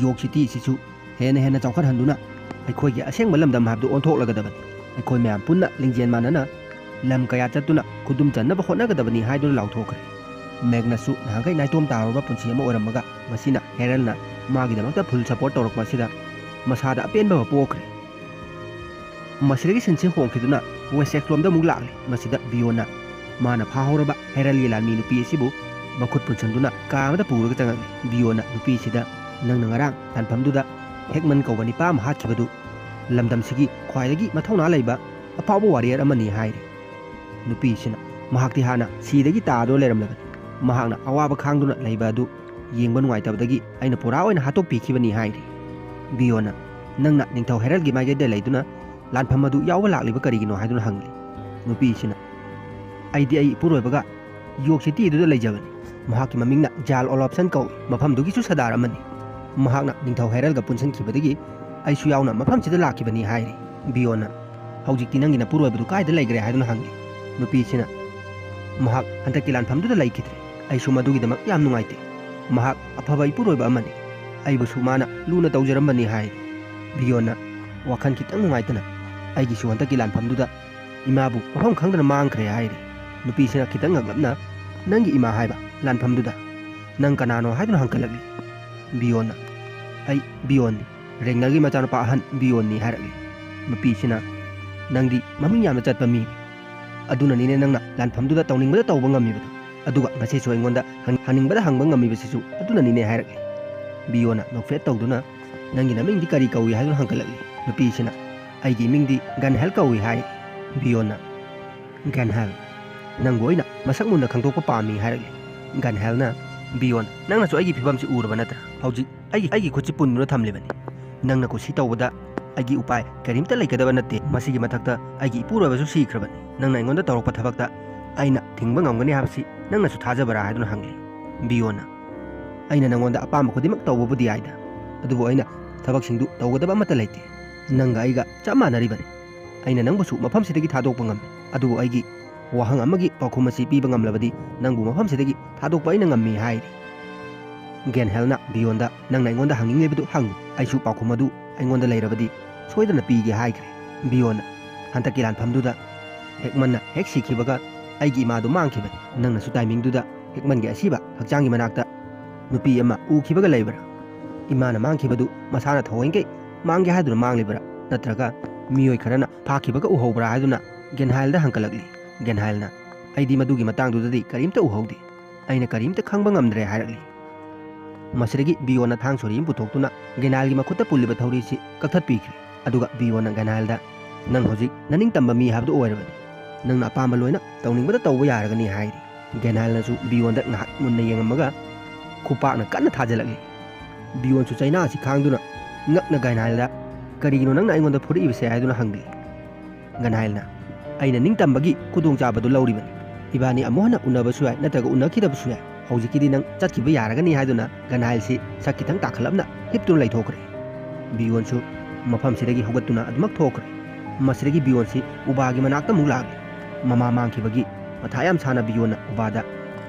ꯌꯣꯔꯛ ꯁꯤꯇꯤ ꯑꯁꯤꯁꯨ ꯍꯦꯟꯅ ꯍꯦꯟꯅ ꯆꯥꯎꯈꯠꯍꯟꯗꯨꯅ ꯑꯩꯈꯣꯏꯒꯤ ꯑꯁꯦꯡꯕ ꯂꯝꯗꯝ ꯍꯥꯏꯕꯗꯨ ꯑꯣꯟꯊꯣꯛꯂꯒꯗꯕꯅꯤ꯫ ꯑꯩꯈꯣꯏ ꯃꯌꯥꯝ ꯄꯨꯟꯅ ꯂꯤꯡꯖꯦꯜ ꯃꯥꯟꯅꯅ ꯂꯝ ꯀꯌꯥ ꯆꯠꯇꯨꯅ ꯈꯨꯗꯨꯝ ꯆꯟꯅꯕ ꯍꯣꯠꯅꯒꯗꯕꯅꯤ" ꯍꯥꯏꯗꯨꯅ ꯂꯥꯎꯊꯣꯛꯈ꯭ꯔꯦ꯫ ꯃꯦꯒꯅꯁꯁꯨ ꯅꯍꯥꯟꯈꯩ ꯅꯥꯏꯇꯣꯝ ꯇꯥꯔꯨꯔꯕ ꯄꯨꯟꯁꯤ ꯑꯃ ꯑꯣꯏꯔꯝꯃꯒ ꯉꯁꯤꯅ ꯍꯦꯔꯜꯅ ꯃꯥꯒꯤꯗꯃꯛꯇ ꯐꯨꯜ ꯁꯄꯣꯔꯠ ꯇꯧꯔꯛꯄ ꯑꯁꯤꯗ ꯃꯁꯥꯗ ꯑꯄꯦꯟꯕ ꯑꯃ ꯄꯣꯛꯈ꯭ꯔꯦ꯫ ꯃꯁꯤꯗꯒꯤ ꯁꯤꯟꯁꯦ ꯍꯣꯡꯈꯤꯗꯨꯅ ꯋꯦꯁ ꯁꯦꯛꯁꯂꯣꯝꯗ ꯑꯃꯨꯛ ꯂꯥꯛꯂꯤ꯫ ꯃꯁꯤꯗ ꯕꯤꯌꯣꯅ ꯃꯥꯅ ꯐꯥꯍꯧꯔꯕ ꯍꯦꯔꯜꯒꯤ ꯂꯥꯟꯃꯤ ꯅꯨꯄꯤ ꯑꯁꯤꯕꯨ ꯃꯈꯨꯠ ꯄꯨꯟꯁꯤꯟꯗꯨꯅ ꯀꯥ ꯑꯃꯗ ꯄꯨꯔꯒ ꯆꯪꯉꯛꯂꯤ꯫ ꯕꯤꯌꯣꯅ ꯅꯨꯄꯤꯁꯤꯗ, "ꯅꯪꯅ ꯉꯔꯥꯡ ꯂꯥꯟꯐꯝꯗꯨꯗ ꯍꯦꯛꯃꯟ ꯀꯧꯕ ꯅꯤꯄꯥ ꯑꯃ ꯍꯥꯠꯈꯤꯕꯗꯨ ꯂꯝꯗꯝꯁꯤꯒꯤ ꯈ꯭ꯋꯥꯏꯗꯒꯤ ꯃꯊꯧꯅꯥ ꯂꯩꯕ ꯑꯐꯥꯎꯕ ꯋꯥꯔꯤꯌꯔ ꯑꯃꯅꯤ" ꯍꯥꯏꯔꯤ꯫ ꯅꯨꯄꯤꯁꯤꯅ, "ꯃꯍꯥꯛꯇꯤ ꯍꯥꯟꯅ ꯁꯤꯗꯒꯤ ꯇꯥꯗꯨꯅ ꯂꯩꯔꯝꯂꯕꯅꯤ꯫ ꯃꯍꯥꯛꯅ ꯑꯋꯥꯕ ꯈꯥꯡꯗꯨꯅ ꯂꯩꯕ ꯑꯗꯨ ꯌꯦꯡꯕ ꯅꯨꯡꯉꯥꯏꯇꯕꯗꯒꯤ ꯑꯩꯅ ꯄꯨꯔꯥ ꯑꯣꯏꯅ ꯍꯥꯠꯇꯣꯛꯄꯤꯈꯤꯕꯅꯤ" ꯍꯥꯏꯔꯤ꯫ ꯕꯤꯌꯣꯅ, "ꯅꯪꯅ ꯅꯤꯡꯊꯧ ꯍꯦꯔꯜꯒꯤ ꯃꯥꯏꯀꯩꯗ ꯂꯩꯗꯨꯅ ꯂꯥꯟꯐꯝ ꯑꯗꯨ ꯌꯥꯎꯕ ꯂꯥꯛꯂꯤꯕ ꯀꯔꯤꯒꯤꯅꯣ?" ꯍꯥꯏꯗꯨꯅ ꯍꯪꯂꯤ꯫ ꯅꯨꯄꯤꯁꯤꯅ, "ꯑꯩꯗꯤ ꯑꯩ ꯏꯄꯨꯔꯣꯏꯕꯒ ꯌꯣꯔꯛ ꯁꯤꯇꯤꯗꯨꯗ ꯂꯩꯖꯕꯅꯤ꯫ ꯃꯍꯥꯛꯀꯤ ꯃꯃꯤꯡꯅ ꯖꯥꯜ ꯑꯣꯂꯣꯞꯁꯟ ꯀꯧꯏ꯫ ꯃꯐꯝꯗꯨꯒꯤꯁꯨ ꯁꯔꯗꯥꯔ ꯑꯃꯅꯤ꯫ ꯃꯍꯥꯛꯅ ꯅꯤꯡꯊꯧ ꯍꯦꯔꯜꯒ ꯄꯨꯟꯁꯤꯟꯈꯤꯕꯗꯒꯤ ꯑꯩꯁꯨ ꯌꯥꯎꯅ ꯃꯐꯝꯁꯤꯗ ꯂꯥꯛꯈꯤꯕꯅꯤ" ꯍꯥꯏꯔꯤ꯫ ꯕꯤꯌꯣꯅ, "ꯍꯧꯖꯤꯛꯇꯤ ꯅꯪꯒꯤ ꯅꯄꯨꯔꯣꯏꯕꯗꯨ ꯀꯥꯏꯗ ꯂꯩꯈ꯭ꯔꯦ?" ꯍꯥꯏꯗꯨꯅ ꯍꯪꯂꯤ꯫ ꯅꯨꯄꯤꯁꯤꯅ, "ꯃꯍꯥꯛ ꯍꯟꯗꯛꯀꯤ ꯂꯥꯟꯐꯝꯗꯨꯗ ꯂꯩꯈꯤꯗ꯭ꯔꯦ꯫ ꯑꯩꯁꯨ ꯃꯗꯨꯒꯤꯗꯃꯛ ꯌꯥꯝ ꯅꯨꯡꯉꯥꯏꯇꯦ꯫ ꯃꯍꯥꯛ ꯑꯐꯕ ꯏꯄꯨꯔꯣꯏꯕ ꯑꯃꯅꯤ꯫ ꯑꯩꯕꯨꯁꯨ ꯃꯥꯅ ꯂꯨꯅ ꯇꯧꯖꯔꯝꯕꯅꯤ" ꯍꯥꯏ꯫ ꯕꯤꯌꯣꯟꯅ ꯋꯥꯈꯜ ꯈꯤꯇꯪ ꯅꯨꯡꯉꯥꯏꯇꯅ, "ꯑꯩꯒꯤꯁꯨ ꯍꯟꯗꯛꯀꯤ ꯂꯥꯟꯐꯝꯗꯨꯗ ꯏꯃꯥꯕꯨ ꯃꯐꯝ ꯈꯪꯗꯅ ꯃꯥꯡꯈ꯭ꯔꯦ" ꯍꯥꯏꯔꯤ꯫ ꯅꯨꯄꯤꯁꯤꯅ ꯈꯤꯇꯪ ꯉꯛꯂꯞꯅ, "ꯅꯪꯒꯤ ꯏꯃꯥ ꯍꯥꯏꯕ ꯂꯥꯟꯐꯝꯗꯨꯗ ꯅꯪ ꯀꯅꯥꯅꯣ?" ꯍꯥꯏꯗꯨꯅ ꯍꯪꯀꯠꯂꯛꯂꯤ꯫ ꯕꯤꯌꯣꯟꯅ, "ꯑꯩ ꯕꯤꯌꯣꯟꯅꯤ꯫ ꯔꯦꯡꯅꯔꯒꯤ ꯃꯆꯥꯅꯨꯄꯥ ꯑꯍꯟ ꯕꯤꯌꯣꯟꯅꯤ ꯍꯥꯏꯔꯛꯂꯤ꯫ ꯅꯨꯄꯤꯁꯤꯅ, "ꯅꯪꯗꯤ ꯃꯃꯤꯡ ꯌꯥꯝꯅ ꯆꯠꯄ ꯃꯤ, ꯑꯗꯨꯅꯅꯤꯅꯦ ꯅꯪꯅ ꯂꯥꯟꯐꯝꯗꯨꯗ ꯇꯧꯅꯤꯡꯕꯗ ꯇꯧꯕ ꯉꯝꯃꯤꯕꯗꯣ꯫ ꯑꯗꯨꯒ ꯉꯁꯤꯁꯨ ꯑꯩꯉꯣꯟꯗ ꯍꯪ-, ꯍꯪꯅꯤꯡꯕꯗ ꯍꯪꯕ ꯉꯝꯃꯤꯕꯁꯤꯁꯨ ꯑꯗꯨꯅꯅꯤꯅꯦ" ꯍꯥꯏꯔꯛꯂꯤ꯫ ꯕꯤꯌꯣꯟꯅ ꯅꯣꯛꯐꯦꯠ ꯇꯧꯗꯨꯅ, "ꯅꯪꯒꯤ ꯅꯃꯤꯡꯗꯤ ꯀꯔꯤ ꯀꯧꯏ?" ꯍꯥꯏꯗꯨꯅ ꯍꯪꯒꯠꯂꯛꯂꯤ꯫ ꯅꯨꯄꯤꯁꯤꯅ, "ꯑꯩꯒꯤ ꯃꯤꯡꯗꯤ ꯒꯟꯍꯦꯜ ꯀꯧꯏ" ꯍꯥꯏ꯫ ꯕꯤꯌꯣꯟꯅ, "ꯒꯟꯍꯦꯜ, ꯅꯪꯕꯨ ꯑꯩꯅ ꯃꯁꯛ ꯃꯨꯟꯅ ꯈꯪꯗꯣꯛꯄ ꯄꯥꯝꯃꯤ" ꯍꯥꯏꯔꯛꯂꯤ꯫ ꯒꯟꯍꯦꯜꯅ, "ꯕꯤꯌꯣꯟ, ꯅꯪꯅꯁꯨ ꯑꯩꯒꯤ ꯐꯤꯕꯝꯁꯤ ꯎꯔꯕ ꯅꯠꯇ꯭ꯔꯥ? ꯍꯧꯖꯤꯛ ꯑꯩꯒꯤ, ꯑꯩꯒꯤ ꯈꯨꯠꯁꯤ ꯄꯨꯟꯗꯨꯅ ꯊꯝꯂꯤꯕꯅꯤ꯫ ꯅꯪꯅ ꯀꯨꯁꯤ ꯇꯧꯕꯗ ꯑꯩꯒꯤ ꯎꯄꯥꯏ ꯀꯔꯤꯝꯇ ꯂꯩꯒꯗꯕ ꯅꯠꯇꯦ꯫ ꯃꯁꯤꯒꯤ ꯃꯊꯛꯇ ꯑꯩꯒꯤ ꯏꯄꯨꯔꯣꯏꯕꯁꯨ ꯁꯤꯈ꯭ꯔꯕꯅꯤ꯫ ꯅꯪꯅ ꯑꯩꯉꯣꯟꯗ ꯇꯧꯔꯛꯄ ꯊꯕꯛꯇ ꯑꯩꯅ ꯊꯤꯡꯕ ꯉꯝꯒꯅꯤ ꯍꯥꯏꯕꯁꯤ ꯅꯪꯅꯁꯨ ꯊꯥꯖꯕ꯭ꯔꯥ?" ꯍꯥꯏꯗꯨꯅ ꯍꯪꯂꯤ꯫ ꯕꯤꯌꯣꯟꯅ, "ꯑꯩꯅ ꯅꯪꯉꯣꯟꯗ ꯑꯄꯥꯝꯕ ꯈꯨꯗꯤꯡꯃꯛ ꯇꯧꯕꯕꯨꯗꯤ ꯌꯥꯏꯗ, ꯑꯗꯨꯕꯨ ꯑꯩꯅ ꯊꯕꯛꯁꯤꯡꯗꯨ ꯇꯧꯒꯗꯕ ꯑꯃꯠꯇ ꯂꯩꯇꯦ꯫ ꯅꯪꯒ ꯑꯩꯒ ꯆꯞ ꯃꯥꯟꯅꯔꯤꯕꯅꯤ꯫ ꯑꯩꯅ ꯅꯪꯕꯨꯁꯨ ꯃꯐꯝꯁꯤꯗꯒꯤ ꯊꯥꯗꯣꯛꯄ ꯉꯝꯃꯤ, ꯑꯗꯨꯕꯨ ꯑꯩꯒꯤ ꯋꯥꯍꯪ ꯑꯃꯒꯤ ꯄꯥꯎꯈꯨꯝ ꯑꯁꯤ ꯄꯤꯕ ꯉꯝꯂꯕꯗꯤ ꯅꯪꯕꯨ ꯃꯐꯝꯁꯤꯗꯒꯤ ꯊꯥꯗꯣꯛꯄ ꯑꯩꯅ ꯉꯝꯃꯤ" ꯍꯥꯏꯔꯤ꯫ ꯒꯦꯟꯍꯦꯜꯅ ꯕꯤꯌꯣꯟꯗ, "ꯅꯪꯅ ꯑꯩꯉꯣꯟꯗ ꯍꯪꯅꯤꯡꯂꯤꯕꯗꯨ ꯍꯪꯉꯨ, ꯑꯩꯁꯨ ꯄꯥꯎꯈꯨꯝ ꯑꯗꯨ ꯑꯩꯉꯣꯟꯗ ꯂꯩꯔꯕꯗꯤ ꯁꯣꯏꯗꯅ ꯄꯤꯒꯦ" ꯍꯥꯏꯈ꯭ꯔꯦ꯫ ꯕꯤꯌꯣꯟꯅ, "ꯍꯟꯗꯛꯀꯤ ꯂꯥꯟꯐꯝꯗꯨꯗ ꯍꯦꯛꯃꯟꯅ ꯍꯦꯛ ꯁꯤꯈꯤꯕꯒ ꯑꯩꯒꯤ ꯏꯃꯥꯗꯨ ꯃꯥꯡꯈꯤꯕꯅꯤ꯫ ꯅꯪꯅꯁꯨ ꯇꯥꯏꯃꯤꯡꯗꯨꯗ ꯍꯦꯛꯃꯟꯒꯤ ꯑꯁꯤꯕ ꯍꯛꯆꯥꯡꯒꯤ ꯃꯅꯥꯛꯇ ꯅꯨꯄꯤ ꯑꯃ ꯎꯈꯤꯕꯒ ꯂꯩꯕ꯭ꯔꯥ? ꯏꯃꯥꯅ ꯃꯥꯡꯈꯤꯕꯗꯨ ꯃꯁꯥꯅ ꯊꯑꯣꯏꯀꯩ ꯃꯥꯡꯒꯦ ꯍꯥꯏꯗꯨꯅ ꯃꯥꯡꯂꯤꯕ꯭ꯔꯥ? ꯅꯠꯇ꯭ꯔꯒ ꯃꯤꯑꯣꯏ ꯈꯔꯅ ꯐꯥꯈꯤꯕꯒ ꯎꯍꯧꯕ꯭ꯔꯥ?" ꯍꯥꯏꯗꯨꯅ ꯒꯦꯟꯍꯥꯏꯜꯗ ꯍꯪꯀꯠꯂꯛꯂꯤ꯫ ꯒꯦꯟꯍꯥꯏꯜꯅ, "ꯑꯩꯗꯤ ꯃꯗꯨꯒꯤ ꯃꯇꯥꯡꯗꯨꯗꯗꯤ ꯀꯔꯤꯝꯇ ꯎꯍꯧꯗꯦ꯫ ꯑꯩꯅ ꯀꯔꯤꯝꯇ ꯈꯪꯕ ꯉꯝꯗ꯭ꯔꯦ" ꯍꯥꯏꯔꯛꯂꯤ꯫ ꯃꯁꯤꯗꯒꯤ ꯕꯤꯌꯣꯟꯅ ꯊꯥꯡ ꯁꯣꯔꯤ ꯑꯃ ꯄꯨꯊꯣꯛꯇꯨꯅ ꯒꯦꯟꯍꯥꯏꯜꯒꯤ ꯃꯈꯨꯠꯇ ꯄꯨꯜꯂꯤꯕ ꯊꯧꯔꯤꯁꯤ ꯀꯛꯊꯠꯄꯤꯈ꯭ꯔꯦ꯫ ꯑꯗꯨꯒ ꯕꯤꯌꯣꯟꯅ ꯒꯦꯟꯍꯥꯏꯜꯗ, "ꯅꯪ ꯍꯧꯖꯤꯛ ꯅꯅꯤꯡꯇꯝꯕ ꯃꯤ ꯍꯥꯏꯕꯗꯨ ꯑꯣꯏꯔꯕꯅꯤ꯫ ꯅꯪꯅ ꯑꯄꯥꯝꯕ ꯂꯣꯏꯅ ꯇꯧꯅꯤꯡꯕꯗ ꯇꯧꯕ ꯌꯥꯔꯒꯅꯤ" ꯍꯥꯏꯔꯤ꯫ ꯒꯦꯟꯍꯥꯏꯜꯅꯁꯨ ꯕꯤꯌꯣꯟꯗ ꯉꯥꯏꯍꯥꯛ ꯃꯨꯟꯅ ꯌꯦꯡꯉꯝꯃꯒ ꯈꯨꯄꯥꯛꯅ ꯀꯟꯅ ꯊꯥꯖꯤꯜꯂꯛꯂꯤ꯫ ꯕꯤꯌꯣꯟꯁꯨ ꯆꯩꯅꯥ ꯑꯁꯤ ꯈꯥꯡꯗꯨꯅ ꯉꯛꯅ ꯒꯦꯟꯍꯥꯏꯜꯗ, "ꯀꯔꯤꯒꯤꯅꯣ ꯅꯪꯅ ꯑꯩꯉꯣꯟꯗ ꯐꯨꯔꯛꯏꯕꯁꯦ?" ꯍꯥꯏꯗꯨꯅ ꯍꯪꯂꯤ꯫ ꯒꯦꯟꯍꯥꯏꯜꯅ, "ꯑꯩꯅ ꯅꯤꯡꯇꯝꯕꯒꯤ ꯈꯨꯗꯣꯡꯆꯥꯕꯗꯨ ꯂꯧꯔꯤꯕꯅꯤ꯫ ꯏꯕꯥꯅꯤ ꯑꯃꯨꯛ ꯍꯟꯅ ꯎꯅꯕꯁꯨ ꯌꯥꯏ, ꯅꯠꯇ꯭ꯔꯒ ꯎꯅꯈꯤꯗꯕꯁꯨ ꯌꯥꯏ꯫ ꯍꯧꯖꯤꯛꯀꯤꯗꯤ ꯅꯪ ꯆꯠꯈꯤꯕ ꯌꯥꯔꯒꯅꯤ" ꯍꯥꯏꯗꯨꯅ ꯒꯦꯟꯍꯥꯏꯜꯁꯤ ꯁꯛ ꯈꯤꯇꯪ ꯇꯥꯈꯠꯂꯞꯅ ꯍꯤꯞꯇꯨꯅ ꯂꯩꯊꯣꯛꯈ꯭ꯔꯦ꯫ ꯕꯤꯌꯣꯟꯁꯨ ꯃꯐꯝꯁꯤꯗꯒꯤ ꯍꯧꯒꯠꯇꯨꯅ ꯑꯗꯨꯃꯛ ꯊꯣꯛꯈ꯭ꯔꯦ꯫ ꯃꯁꯤꯗꯒꯤ ꯕꯤꯌꯣꯟꯁꯤ ꯎꯕꯥꯒꯤ ꯃꯅꯥꯛꯇ ꯑꯃꯨꯛ ꯂꯥꯛꯂꯦ꯫ ꯃꯃꯥ ꯃꯥꯡꯈꯤꯕꯒꯤ ꯃꯊꯥ ꯌꯥꯝ ꯁꯥꯅ ꯕꯤꯌꯣꯟꯅ ꯎꯕꯥꯗ,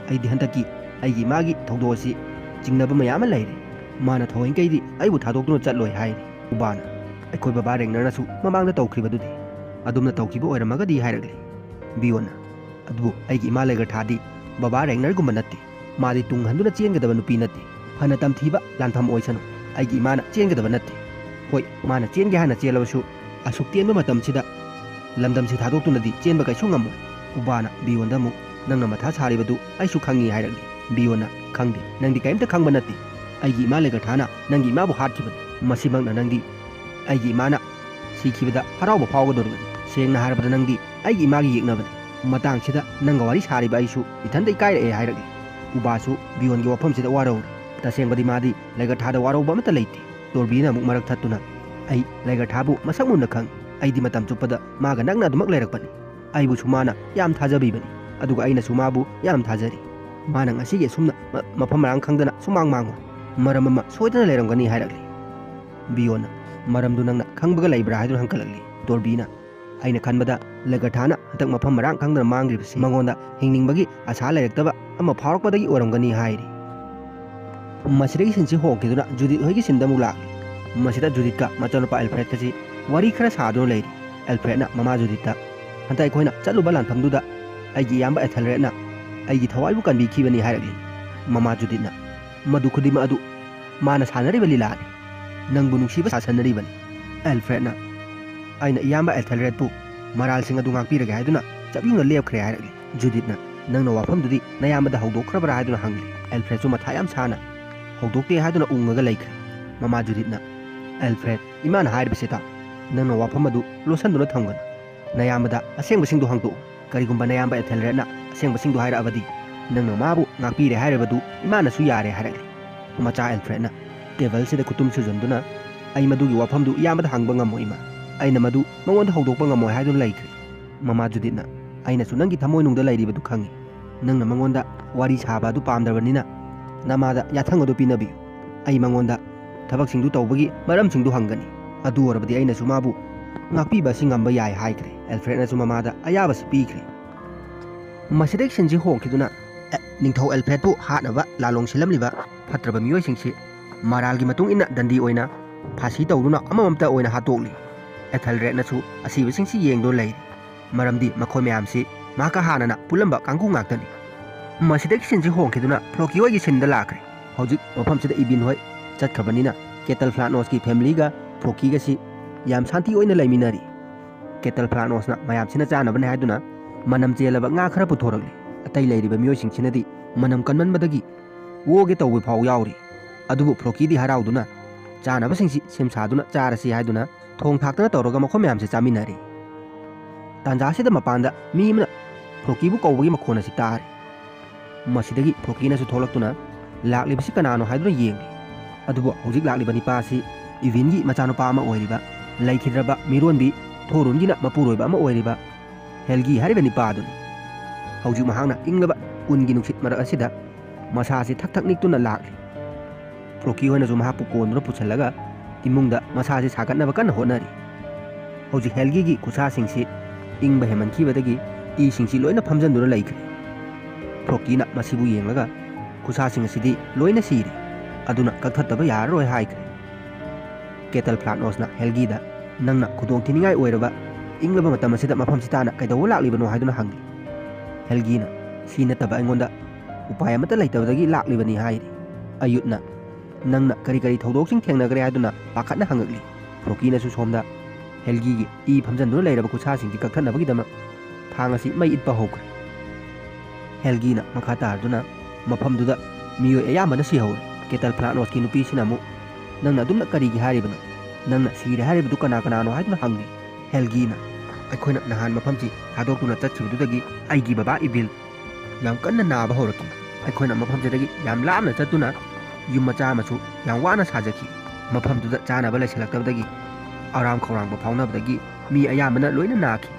"ꯑꯩꯗꯤ ꯍꯟꯗꯛꯀꯤ ꯑꯩꯒꯤ ꯏꯃꯥꯒꯤ ꯊꯧꯗꯣꯛ ꯑꯁꯤ ꯆꯤꯡꯅꯕ ꯃꯌꯥꯝ ꯑꯃ ꯂꯩꯔꯦ꯫ ꯃꯥꯅ ꯊꯑꯣꯏꯀꯩꯗꯤ ꯑꯩꯕꯨ ꯊꯥꯗꯣꯛꯇꯨꯅ ꯆꯠꯂꯣꯏ" ꯍꯥꯏꯔꯤ꯫ ꯎꯕꯥꯅ, "ꯑꯩꯈꯣꯏ ꯕꯕꯥ ꯔꯦꯡꯅꯔꯅꯁꯨ ꯃꯃꯥꯡꯗ ꯇꯧꯈ꯭ꯔꯤꯕꯗꯨꯗꯤ?" "ꯑꯗꯨꯝꯅ ꯇꯧꯈꯤꯕ ꯑꯣꯏꯔꯝꯃꯒꯗꯤ" ꯍꯥꯏꯔꯛꯂꯤ꯫ ꯕꯤꯌꯣꯟꯅ, "ꯑꯗꯨꯕꯨ ꯑꯩꯒꯤ ꯏꯃꯥ ꯂꯩꯒꯔꯊꯥꯗꯤ ꯕꯕꯥ ꯔꯦꯡꯅꯔꯒꯨꯝꯕ ꯅꯠꯇꯦ꯫ ꯃꯥꯗꯤ ꯇꯨꯡ ꯍꯟꯗꯨꯅ ꯆꯦꯟꯒꯗꯕ ꯅꯨꯄꯤ ꯅꯠꯇꯦ꯫ ꯐꯅ ꯇꯝꯊꯤꯕ ꯂꯥꯟꯐꯝ ꯑꯣꯏꯁꯅꯨ, ꯑꯩꯒꯤ ꯏꯃꯥꯅ ꯆꯦꯟꯒꯗꯕ ꯅꯠꯇꯦ꯫ ꯍꯣꯏ, ꯃꯥꯅ ꯆꯦꯟꯒꯦ ꯍꯥꯏꯅ ꯆꯦꯜꯂꯕꯁꯨ, ꯑꯁꯨꯛ ꯇꯦꯟꯕ ꯃꯇꯝꯁꯤꯗ ꯂꯝꯗꯝꯁꯤ ꯊꯥꯗꯣꯛꯇꯨꯅꯗꯤ ꯆꯦꯟꯕ ꯀꯩꯁꯨ ꯉꯝꯃꯣꯏ꯫ ꯎꯕꯥꯅ ꯕꯤꯌꯣꯟꯗ ꯑꯃꯨꯛ, "ꯅꯪꯅ ꯃꯊꯥ ꯁꯥꯔꯤꯕꯗꯨ ꯑꯩꯁꯨ ꯈꯪꯉꯤ" ꯍꯥꯏꯔꯛꯂꯤ꯫ ꯕꯤꯌꯣꯟꯅ, "ꯈꯪꯗꯦ, ꯅꯪꯗꯤ ꯀꯔꯤꯝꯇ ꯈꯪꯕ ꯅꯠꯇꯦ꯫ ꯑꯩꯒꯤ ꯏꯃꯥ ꯂꯩꯒꯊꯥꯅ ꯅꯪꯒꯤ ꯏꯃꯥꯕꯨ ꯍꯥꯠꯈꯤꯕꯅꯤ꯫ ꯃꯁꯤꯃꯛꯅ ꯅꯪꯗꯤ ꯑꯩꯒꯤ ꯏꯃꯥꯅ ꯁꯤꯈꯤꯕꯗ ꯍꯔꯥꯎꯕ ꯐꯥꯎꯒꯗꯧꯔꯤꯕꯅꯤ꯫ ꯁꯦꯡꯅ ꯍꯥꯏꯔꯕꯗ ꯅꯪꯗꯤ ꯑꯩꯒꯤ ꯏꯃꯥꯒꯤ ꯌꯦꯛꯅꯕꯅꯤ꯫ ꯃꯇꯥꯡꯁꯤꯗ ꯅꯪꯒ ꯋꯥꯔꯤ ꯁꯥꯔꯤꯕ ꯑꯩꯁꯨ ꯏꯊꯟꯇ ꯏꯀꯥꯏꯔꯛꯑꯦ" ꯍꯥꯏꯔꯛꯂꯤ꯫ ꯎꯕꯥꯁꯨ ꯕꯤꯌꯣꯟꯒꯤ ꯋꯥꯐꯝꯁꯤꯗ ꯋꯥꯔꯧꯔꯤ꯫ ꯇꯁꯦꯡꯕꯗꯤ ꯃꯥꯗꯤ ꯂꯩꯒꯊꯥꯗ ꯋꯥꯔꯧꯕ ꯑꯃꯠꯇ ꯂꯩꯇꯦ꯫ ꯇꯣꯔꯕꯤꯅ ꯑꯃꯨꯛ ꯃꯔꯛ ꯊꯠꯇꯨꯅ, "ꯑꯩ ꯂꯩꯒꯊꯥꯕꯨ ꯃꯁꯛ ꯃꯨꯟꯅ ꯈꯪꯏ꯫ ꯑꯩꯗꯤ ꯃꯇꯝ ꯆꯨꯞꯄꯗ ꯃꯥꯒ ꯅꯛꯅ ꯑꯗꯨꯃꯛ ꯂꯩꯔꯛꯄꯅꯤ꯫ ꯑꯩꯕꯨꯁꯨ ꯃꯥꯅ ꯌꯥꯝ ꯊꯥꯖꯕꯤꯕꯅꯤ, ꯑꯗꯨꯒ ꯑꯩꯅꯁꯨ ꯃꯥꯕꯨ ꯌꯥꯝ ꯊꯥꯖꯔꯤ꯫ ꯃꯥꯅ ꯉꯁꯤꯒꯤ ꯑꯁꯨꯝꯅ ꯃ-, ꯃꯐꯝ ꯃꯔꯥꯡ ꯈꯪꯗꯅ ꯁꯨꯃꯥꯡ ꯃꯥꯡꯉꯣꯏ꯫ ꯃꯔꯝ ꯑꯃ ꯁꯣꯏꯗꯅ ꯂꯩꯔꯝꯒꯅꯤ" ꯍꯥꯏꯔꯛꯂꯤ꯫ ꯕꯤꯌꯣꯟꯅ, "ꯃꯔꯝꯗꯨ ꯅꯪꯅ ꯈꯪꯕꯒ ꯂꯩꯕ꯭ꯔꯥ?" ꯍꯥꯏꯗꯨꯅ ꯍꯪꯒꯠꯂꯛꯂꯤ꯫ ꯇꯣꯔꯕꯤꯅ, "ꯑꯩꯅ ꯈꯟꯕꯗ ꯂꯩꯒꯊꯥꯅ ꯍꯟꯗꯛ ꯃꯐꯝ ꯃꯔꯥꯡ ꯈꯪꯗꯅ ꯃꯥꯡꯂꯤꯕꯁꯤ ꯃꯉꯣꯟꯗ ꯍꯤꯡꯅꯤꯡꯕꯒꯤ ꯑꯁꯥ ꯂꯩꯔꯛꯇꯕ ꯑꯃ ꯐꯥꯎꯔꯛꯄꯗꯒꯤ ꯑꯣꯏꯔꯝꯒꯅꯤ" ꯍꯥꯏꯔꯤ꯫ ꯃꯁꯤꯗꯒꯤ ꯁꯤꯟꯁꯤ ꯍꯣꯡꯈꯤꯗꯨꯅ ꯖꯨꯗꯤꯠ ꯍꯣꯏꯒꯤ ꯁꯤꯟꯗ ꯑꯃꯨꯛ ꯂꯥꯛꯂꯤ꯫ ꯃꯁꯤꯗ ꯖꯨꯗꯤꯠꯀ ꯃꯆꯥꯅꯨꯄꯥ ꯑꯦꯜꯐ꯭ꯔꯦꯗꯀꯁꯤ ꯋꯥꯔꯤ ꯈꯔ ꯁꯥꯗꯨꯅ ꯂꯩꯔꯤ꯫ ꯑꯦꯜꯐ꯭ꯔꯦꯗꯅ ꯃꯃꯥ ꯖꯨꯗꯤꯠꯇ, "ꯍꯟꯗꯛ ꯑꯩꯈꯣꯏꯅ ꯆꯠꯂꯨꯕ ꯂꯥꯟꯐꯝꯗꯨꯗ ꯑꯩꯒꯤ ꯏꯌꯥꯝꯕ ꯑꯦꯊꯦꯜꯔꯦꯗꯅ ꯑꯩꯒꯤ ꯊꯋꯥꯏꯕꯨ ꯀꯟꯕꯤꯈꯤꯕꯅꯤ" ꯍꯥꯏꯔꯛꯂꯤ꯫ ꯃꯃꯥ ꯖꯨꯗꯤꯠꯅ, "ꯃꯗꯨ ꯈꯨꯗꯤꯡꯃꯛ ꯑꯗꯨ ꯃꯥꯅ ꯁꯥꯟꯅꯔꯤꯕ ꯂꯤꯂꯥꯅꯤ꯫ ꯅꯪꯕꯨ ꯅꯨꯡꯁꯤꯕ ꯁꯥꯁꯟꯅꯔꯤꯕꯅꯤ"꯫ ꯑꯦꯜꯐ꯭ꯔꯦꯗꯅ, "ꯑꯩꯅ ꯏꯌꯥꯝꯕ ꯑꯦꯊꯦꯜꯔꯦꯗꯄꯨ ꯃꯔꯥꯜꯁꯤꯡ ꯑꯗꯨ ꯉꯥꯛꯄꯤꯔꯒꯦ ꯍꯥꯏꯗꯨꯅ ꯆꯞ ꯌꯨꯡꯅ ꯂꯦꯞꯈ꯭ꯔꯦ" ꯍꯥꯏꯔꯛꯂꯤ꯫ ꯖꯨꯗꯤꯠꯅ, "ꯅꯪꯅ ꯋꯥꯐꯝꯗꯨꯗꯤ ꯅꯌꯥꯝꯕꯗ ꯍꯧꯗꯣꯛꯈ꯭ꯔꯕ꯭ꯔꯥ?" ꯍꯥꯏꯗꯨꯅ ꯍꯪꯂꯤ꯫ ꯑꯦꯜꯐ꯭ꯔꯦꯗꯁꯨ ꯃꯊꯥ ꯌꯥꯝ ꯁꯥꯅ, "ꯍꯧꯗꯣꯛꯇꯦ" ꯍꯥꯏꯗꯨꯅ ꯎꯪꯉꯒ ꯂꯩꯈ꯭ꯔꯦ꯫ ꯃꯃꯥ ꯖꯨꯗꯤꯠꯅ, "ꯑꯦꯜꯐ꯭ꯔꯦꯗ, ꯏꯃꯥꯅ ꯍꯥꯏꯔꯤꯕꯁꯤ ꯇꯥꯎ꯫ ꯅꯪꯅ ꯋꯥꯐꯝ ꯑꯗꯨ ꯂꯣꯠꯁꯤꯟꯗꯨꯅ ꯊꯝꯒꯅꯨ꯫ ꯅꯌꯥꯝꯕꯗ ꯑꯁꯦꯡꯕꯁꯤꯡꯗꯨ ꯍꯥꯡꯗꯣꯛꯎ꯫ ꯀꯔꯤꯒꯨꯝꯕ ꯅꯌꯥꯝꯕ ꯑꯦꯊꯦꯜꯔꯦꯗꯅ ꯑꯁꯦꯡꯕꯁꯤꯡꯗꯨ ꯍꯥꯏꯔꯛꯑꯕꯗꯤ, ꯅꯪꯅ ꯃꯥꯕꯨ ꯉꯥꯛꯄꯤꯔꯦ ꯍꯥꯏꯔꯤꯕꯗꯨ ꯏꯃꯥꯅꯁꯨ ꯌꯥꯔꯦ" ꯍꯥꯏꯔꯛꯂꯤ꯫ ꯃꯆꯥ ꯑꯦꯜꯐ꯭ꯔꯦꯗꯅ ꯇꯦꯕꯜꯁꯤꯗ ꯈꯨꯇꯨꯝ ꯁꯨꯖꯟꯗꯨꯅ, "ꯑꯩ ꯃꯗꯨꯒꯤ ꯋꯥꯐꯝꯗꯨ ꯏꯌꯥꯝꯕꯗ ꯍꯪꯕ ꯉꯝꯃꯣꯏ, ꯏꯃꯥ꯫ ꯑꯩꯅ ꯃꯗꯨ ꯃꯉꯣꯟꯗ ꯍꯧꯗꯣꯛꯄ ꯉꯝꯃꯣꯏ" ꯍꯥꯏꯗꯨꯅ ꯂꯩꯈ꯭ꯔꯦ꯫ ꯃꯃꯥ ꯖꯨꯗꯤꯠꯅ, "ꯑꯩꯅꯁꯨ ꯅꯪꯒꯤ ꯊꯃꯣꯏꯅꯨꯡꯗ ꯂꯩꯔꯤꯕꯗꯨ ꯈꯪꯏ꯫ ꯅꯪꯅ ꯃꯉꯣꯟꯗ ꯋꯥꯔꯤ ꯁꯥꯕ ꯑꯗꯨ ꯄꯥꯝꯗ꯭ꯔꯕꯅꯤꯅ ꯅꯃꯥꯗ ꯌꯥꯊꯪ ꯑꯗꯨ ꯄꯤꯅꯕꯤꯌꯨ꯫ ꯑꯩ ꯃꯉꯣꯟꯗ ꯊꯕꯛꯁꯤꯡꯗꯨ ꯇꯧꯕꯒꯤ ꯃꯔꯝꯁꯤꯡꯗꯨ ꯍꯪꯒꯅꯤ꯫ ꯑꯗꯨ ꯑꯣꯏꯔꯕꯗꯤ ꯑꯩꯅꯁꯨ ꯃꯥꯕꯨ ꯉꯥꯛꯄꯤꯕ ꯑꯁꯤ ꯉꯝꯕ ꯌꯥꯏ" ꯍꯥꯏꯈ꯭ꯔꯦ꯫ ꯑꯦꯜꯐ꯭ꯔꯦꯗꯅꯁꯨ ꯃꯃꯥꯗ ꯑꯌꯥꯕꯁꯤ ꯄꯤꯈ꯭ꯔꯦ꯫ ꯃꯁꯤꯗꯒꯤ ꯁꯤꯟꯁꯤ ꯍꯣꯡꯈꯤꯗꯨꯅ, ꯑꯦ, ꯅꯤꯡꯊꯧ ꯑꯦꯜꯐ꯭ꯔꯦꯗꯄꯨ ꯍꯥꯠꯅꯕ ꯂꯥꯂꯣꯡ ꯁꯤꯜꯂꯝꯂꯤꯕ ꯐꯠꯇ꯭ꯔꯕ ꯃꯤꯑꯣꯏꯁꯤꯡꯁꯤ ꯃꯔꯥꯜꯒꯤ ꯃꯇꯨꯡ ꯏꯟꯅ ꯗꯟꯗꯤ ꯑꯣꯏꯅ ꯐꯥꯁꯤ ꯇꯧꯗꯨꯅ ꯑꯃꯃꯝꯇ ꯑꯣꯏꯅ ꯍꯥꯠꯇꯣꯛꯂꯤ꯫ ꯑꯦꯊꯦꯜꯔꯦꯗꯅꯁꯨ ꯑꯁꯤꯕꯁꯤꯡꯁꯤ ꯌꯦꯡꯗꯨꯅ ꯂꯩꯔꯤ꯫ ꯃꯔꯝꯗꯤ ꯃꯈꯣꯏ ꯃꯌꯥꯝꯁꯤ ꯃꯍꯥꯛꯀ ꯍꯥꯟꯅꯅ ꯄꯨꯜꯂꯝꯕ ꯀꯥꯡꯕꯨ ꯉꯥꯛꯇꯅꯤ꯫ ꯃꯁꯤꯗꯒꯤ ꯁꯤꯟꯁꯤ ꯍꯣꯡꯈꯤꯗꯨꯅ ꯐ꯭ꯂꯣꯀꯤ ꯍꯣꯏꯒꯤ ꯁꯤꯟꯗ ꯂꯥꯛꯈ꯭ꯔꯦ꯫ ꯍꯧꯖꯤꯛ ꯃꯐꯝꯁꯤꯗ ꯏꯕꯤꯟ ꯍꯣꯏ ꯆꯠꯈ꯭ꯔꯕꯅꯤꯅ ꯀꯦꯇꯜ ꯐ꯭ꯂꯥꯠꯅꯣꯁꯀꯤ ꯐꯦꯃꯤꯂꯤꯒ ꯐ꯭ꯔꯣꯀꯤꯒꯁꯤ ꯌꯥꯝ ꯁꯥꯟꯇꯤ ꯑꯣꯏꯅ ꯂꯩꯃꯤꯟꯅꯔꯤ꯫ ꯀꯦꯇꯜ ꯐ꯭ꯂꯥꯅꯣꯁꯅ ꯃꯌꯥꯝꯁꯤꯅ ꯆꯥꯅꯕꯅꯦ ꯍꯥꯏꯗꯨꯅ ꯃꯅꯝ ꯆꯦꯜꯂꯕ ꯉꯥ ꯈꯔ ꯄꯨꯊꯣꯔꯛꯂꯤ꯫ ꯑꯇꯩ ꯂꯩꯔꯤꯕ ꯃꯤꯑꯣꯏꯁꯤꯡꯁꯤꯅꯗꯤ ꯃꯅꯝ ꯀꯟꯃꯟꯕꯗꯒꯤ ꯑꯣꯒꯦ ꯇꯧꯕ ꯐꯥꯎ ꯌꯥꯎꯔꯤ꯫ ꯑꯗꯨꯕꯨ ꯐ꯭ꯔꯣꯀꯤꯗꯤ ꯍꯔꯥꯎꯗꯨꯅ ꯆꯥꯅꯕꯁꯤꯡꯁꯤ ꯁꯦꯝ ꯁꯥꯗꯨꯅ ꯆꯥꯔꯁꯤ ꯍꯥꯏꯗꯨꯅ ꯊꯣꯡ ꯊꯥꯛꯇꯅ ꯇꯧꯔꯒ ꯃꯈꯣꯏ ꯃꯌꯥꯝꯁꯦ ꯆꯥꯃꯤꯟꯅꯔꯤ꯫ ꯇꯥꯟꯖꯥꯁꯤꯗ ꯃꯄꯥꯟꯗ ꯃꯤ ꯑꯃꯅ ꯐ꯭ꯔꯣꯀꯤꯕꯨ ꯀꯧꯕꯒꯤ ꯃꯈꯣꯟ ꯑꯁꯤ ꯇꯥꯔꯤ꯫ ꯃꯁꯤꯗꯒꯤ ꯐ꯭ꯔꯣꯀꯤꯅꯁꯨ ꯊꯣꯛꯂꯛꯇꯨꯅ ꯂꯥꯛꯂꯤꯕꯁꯤ ꯀꯅꯥꯅꯣ ꯍꯥꯏꯗꯨꯅ ꯌꯦꯡꯂꯤ꯫ ꯑꯗꯨꯕꯨ ꯍꯧꯖꯤꯛ ꯂꯥꯛꯂꯤꯕ ꯅꯤꯄꯥ ꯑꯁꯤ ꯏꯚꯤꯟꯒꯤ ꯃꯆꯥꯅꯨꯄꯥ ꯑꯃ ꯑꯣꯏꯔꯤꯕ, ꯂꯩꯈꯤꯗ꯭ꯔꯕ ꯃꯤꯔꯣꯟꯕꯤ ꯊꯣꯔꯨꯟꯒꯤꯅ ꯃꯄꯨꯔꯣꯏꯕ ꯑꯃ ꯑꯣꯏꯔꯤꯕ ꯍꯦꯜꯒꯤ ꯍꯥꯏꯔꯤꯕ ꯅꯤꯄꯥ ꯑꯗꯨꯅꯤ꯫ ꯍꯧꯖꯤꯛ ꯃꯍꯥꯛꯅ ꯏꯪꯂꯕ ꯎꯟꯒꯤ ꯅꯨꯡꯁꯤꯠ ꯃꯔꯛ ꯑꯁꯤꯗ ꯃꯁꯥꯁꯤ ꯊꯛ ꯊꯛ ꯅꯤꯛꯇꯨꯅ ꯂꯥꯛꯂꯤ꯫ ꯐ꯭ꯔꯣꯀꯤ ꯍꯣꯏꯅꯁꯨ ꯃꯍꯥꯛꯄꯨ ꯀꯣꯟꯗꯨꯅ ꯄꯨꯁꯤꯜꯂꯒ ꯏꯃꯨꯡꯗ ꯃꯁꯥꯁꯤ ꯁꯥꯒꯠꯅꯕ ꯀꯟꯅ ꯍꯣꯠꯅꯔꯤ꯫ ꯍꯧꯖꯤꯛ ꯍꯦꯜꯒꯤꯒꯤ ꯈꯨꯠꯁꯥꯁꯤꯡꯁꯤ ꯏꯪꯕ ꯍꯦꯟꯃꯟꯈꯤꯕꯗꯒꯤ ꯏꯁꯤꯡꯁꯤ ꯂꯣꯏꯅ ꯐꯝꯖꯤꯟꯗꯨꯅ ꯂꯩꯈ꯭ꯔꯦ꯫ ꯐ꯭ꯔꯣꯀꯤꯅ ꯃꯁꯤꯕꯨ ꯌꯦꯡꯂꯒ, "ꯈꯨꯠꯁꯥꯁꯤꯡ ꯑꯁꯤꯗꯤ ꯂꯣꯏꯅ ꯁꯤꯔꯦ, ꯑꯗꯨꯅ ꯀꯛꯊꯠꯇꯕ ꯌꯥꯔꯔꯣꯏ," ꯍꯥꯏꯈ꯭ꯔꯦ꯫ ꯀꯦꯇꯜ ꯐ꯭ꯂꯥꯠꯅꯣꯁꯅ ꯍꯦꯜꯒꯤꯗ, "ꯅꯪꯅ ꯈꯨꯗꯣꯡ ꯊꯤꯅꯤꯡꯉꯥꯏ ꯑꯣꯏꯔꯕ ꯏꯪꯂꯕ ꯃꯇꯝ ꯑꯁꯤꯗ ꯃꯐꯝꯁꯤ ꯇꯥꯅ ꯀꯩꯗꯧꯕ ꯂꯥꯛꯂꯤꯕꯅꯣ?" ꯍꯥꯏꯗꯨꯅ ꯍꯪꯂꯤ꯫ ꯍꯦꯜꯒꯤꯅ, "ꯁꯤ ꯅꯠꯇꯕ ꯑꯩꯉꯣꯟꯗ ꯎꯄꯥꯏ ꯑꯃꯠꯇ ꯂꯩꯇꯕꯗꯒꯤ ꯂꯥꯛꯂꯤꯕꯅꯤ," ꯍꯥꯏꯔꯤ꯫ ꯑꯌꯨꯠꯅ, "ꯅꯪꯅ ꯀꯔꯤ ꯀꯔꯤ ꯊꯧꯗꯣꯛꯁꯤꯡ ꯊꯦꯡꯅꯈ꯭ꯔꯦ?" ꯍꯥꯏꯗꯨꯅ ꯄꯥꯈꯠꯅ ꯍꯪꯉꯛꯂꯤ꯫ ꯐ꯭ꯔꯣꯀꯤꯅꯁꯨ ꯁꯣꯝꯗ ꯍꯦꯜꯒꯤꯒꯤ ꯏ ꯐꯝꯖꯟꯗꯨꯅ ꯂꯩꯔꯕ ꯈꯨꯠꯁꯥꯁꯤꯡꯁꯤ ꯀꯛꯊꯠꯅꯕꯒꯤꯗꯃꯛ ꯊꯥꯡ ꯑꯁꯤ ꯃꯩ ꯏꯠꯄ ꯍꯧꯈ꯭ꯔꯦ꯫ ꯍꯦꯜꯒꯤꯅ ꯃꯈꯥ ꯇꯥꯔꯗꯨꯅ, "ꯃꯐꯝꯗꯨꯗ ꯃꯤꯑꯣꯏ ꯑꯌꯥꯝꯕꯅ ꯁꯤꯍꯧꯔꯦ꯫ ꯀꯦꯇꯜ ꯐ꯭ꯂꯥꯠꯅꯣꯁꯀꯤ ꯅꯨꯄꯤꯁꯤꯅ ꯑꯃꯨꯛ, 'ꯅꯪꯅ ꯑꯗꯨꯝꯅ ꯀꯔꯤꯒꯤ ꯍꯥꯏꯔꯤꯕꯅꯣ? ꯅꯪꯅ ꯁꯤꯔꯦ ꯍꯥꯏꯔꯤꯕꯗꯨ ꯀꯅꯥ ꯀꯅꯥꯅꯣ?' ꯍꯥꯏꯗꯨꯅ ꯍꯪꯂꯤ꯫" ꯍꯦꯜꯒꯤꯅ, "ꯑꯩꯈꯣꯏꯅ ꯅꯍꯥꯟ ꯃꯐꯝꯁꯤ ꯊꯥꯗꯣꯛꯇꯨꯅ ꯆꯠꯈꯤꯕꯗꯨꯗꯒꯤ ꯑꯩꯒꯤ ꯕꯕꯥ ꯏꯚꯤꯜ ꯌꯥꯝ ꯀꯟꯅ ꯅꯥꯕ ꯍꯧꯔꯛꯈꯤ꯫ ꯑꯩꯈꯣꯏꯅ ꯃꯐꯝꯁꯤꯗꯒꯤ ꯌꯥꯝ ꯂꯥꯞꯅ ꯆꯠꯇꯨꯅ ꯌꯨꯝ ꯃꯆꯥ ꯑꯃꯁꯨ ꯌꯥꯝ ꯋꯥꯅ ꯁꯥꯖꯈꯤ꯫ ꯃꯐꯝꯗꯨꯗ ꯆꯥꯅꯕ ꯂꯩꯁꯤꯜꯂꯛꯇꯕꯗꯒꯤ ꯑꯔꯥꯝ ꯈꯧꯔꯥꯡꯕ ꯐꯥꯎꯅꯕꯗꯒꯤ ꯃꯤ ꯑꯌꯥꯝꯕꯅ ꯂꯣꯏꯅ ꯅꯥꯈꯤ꯫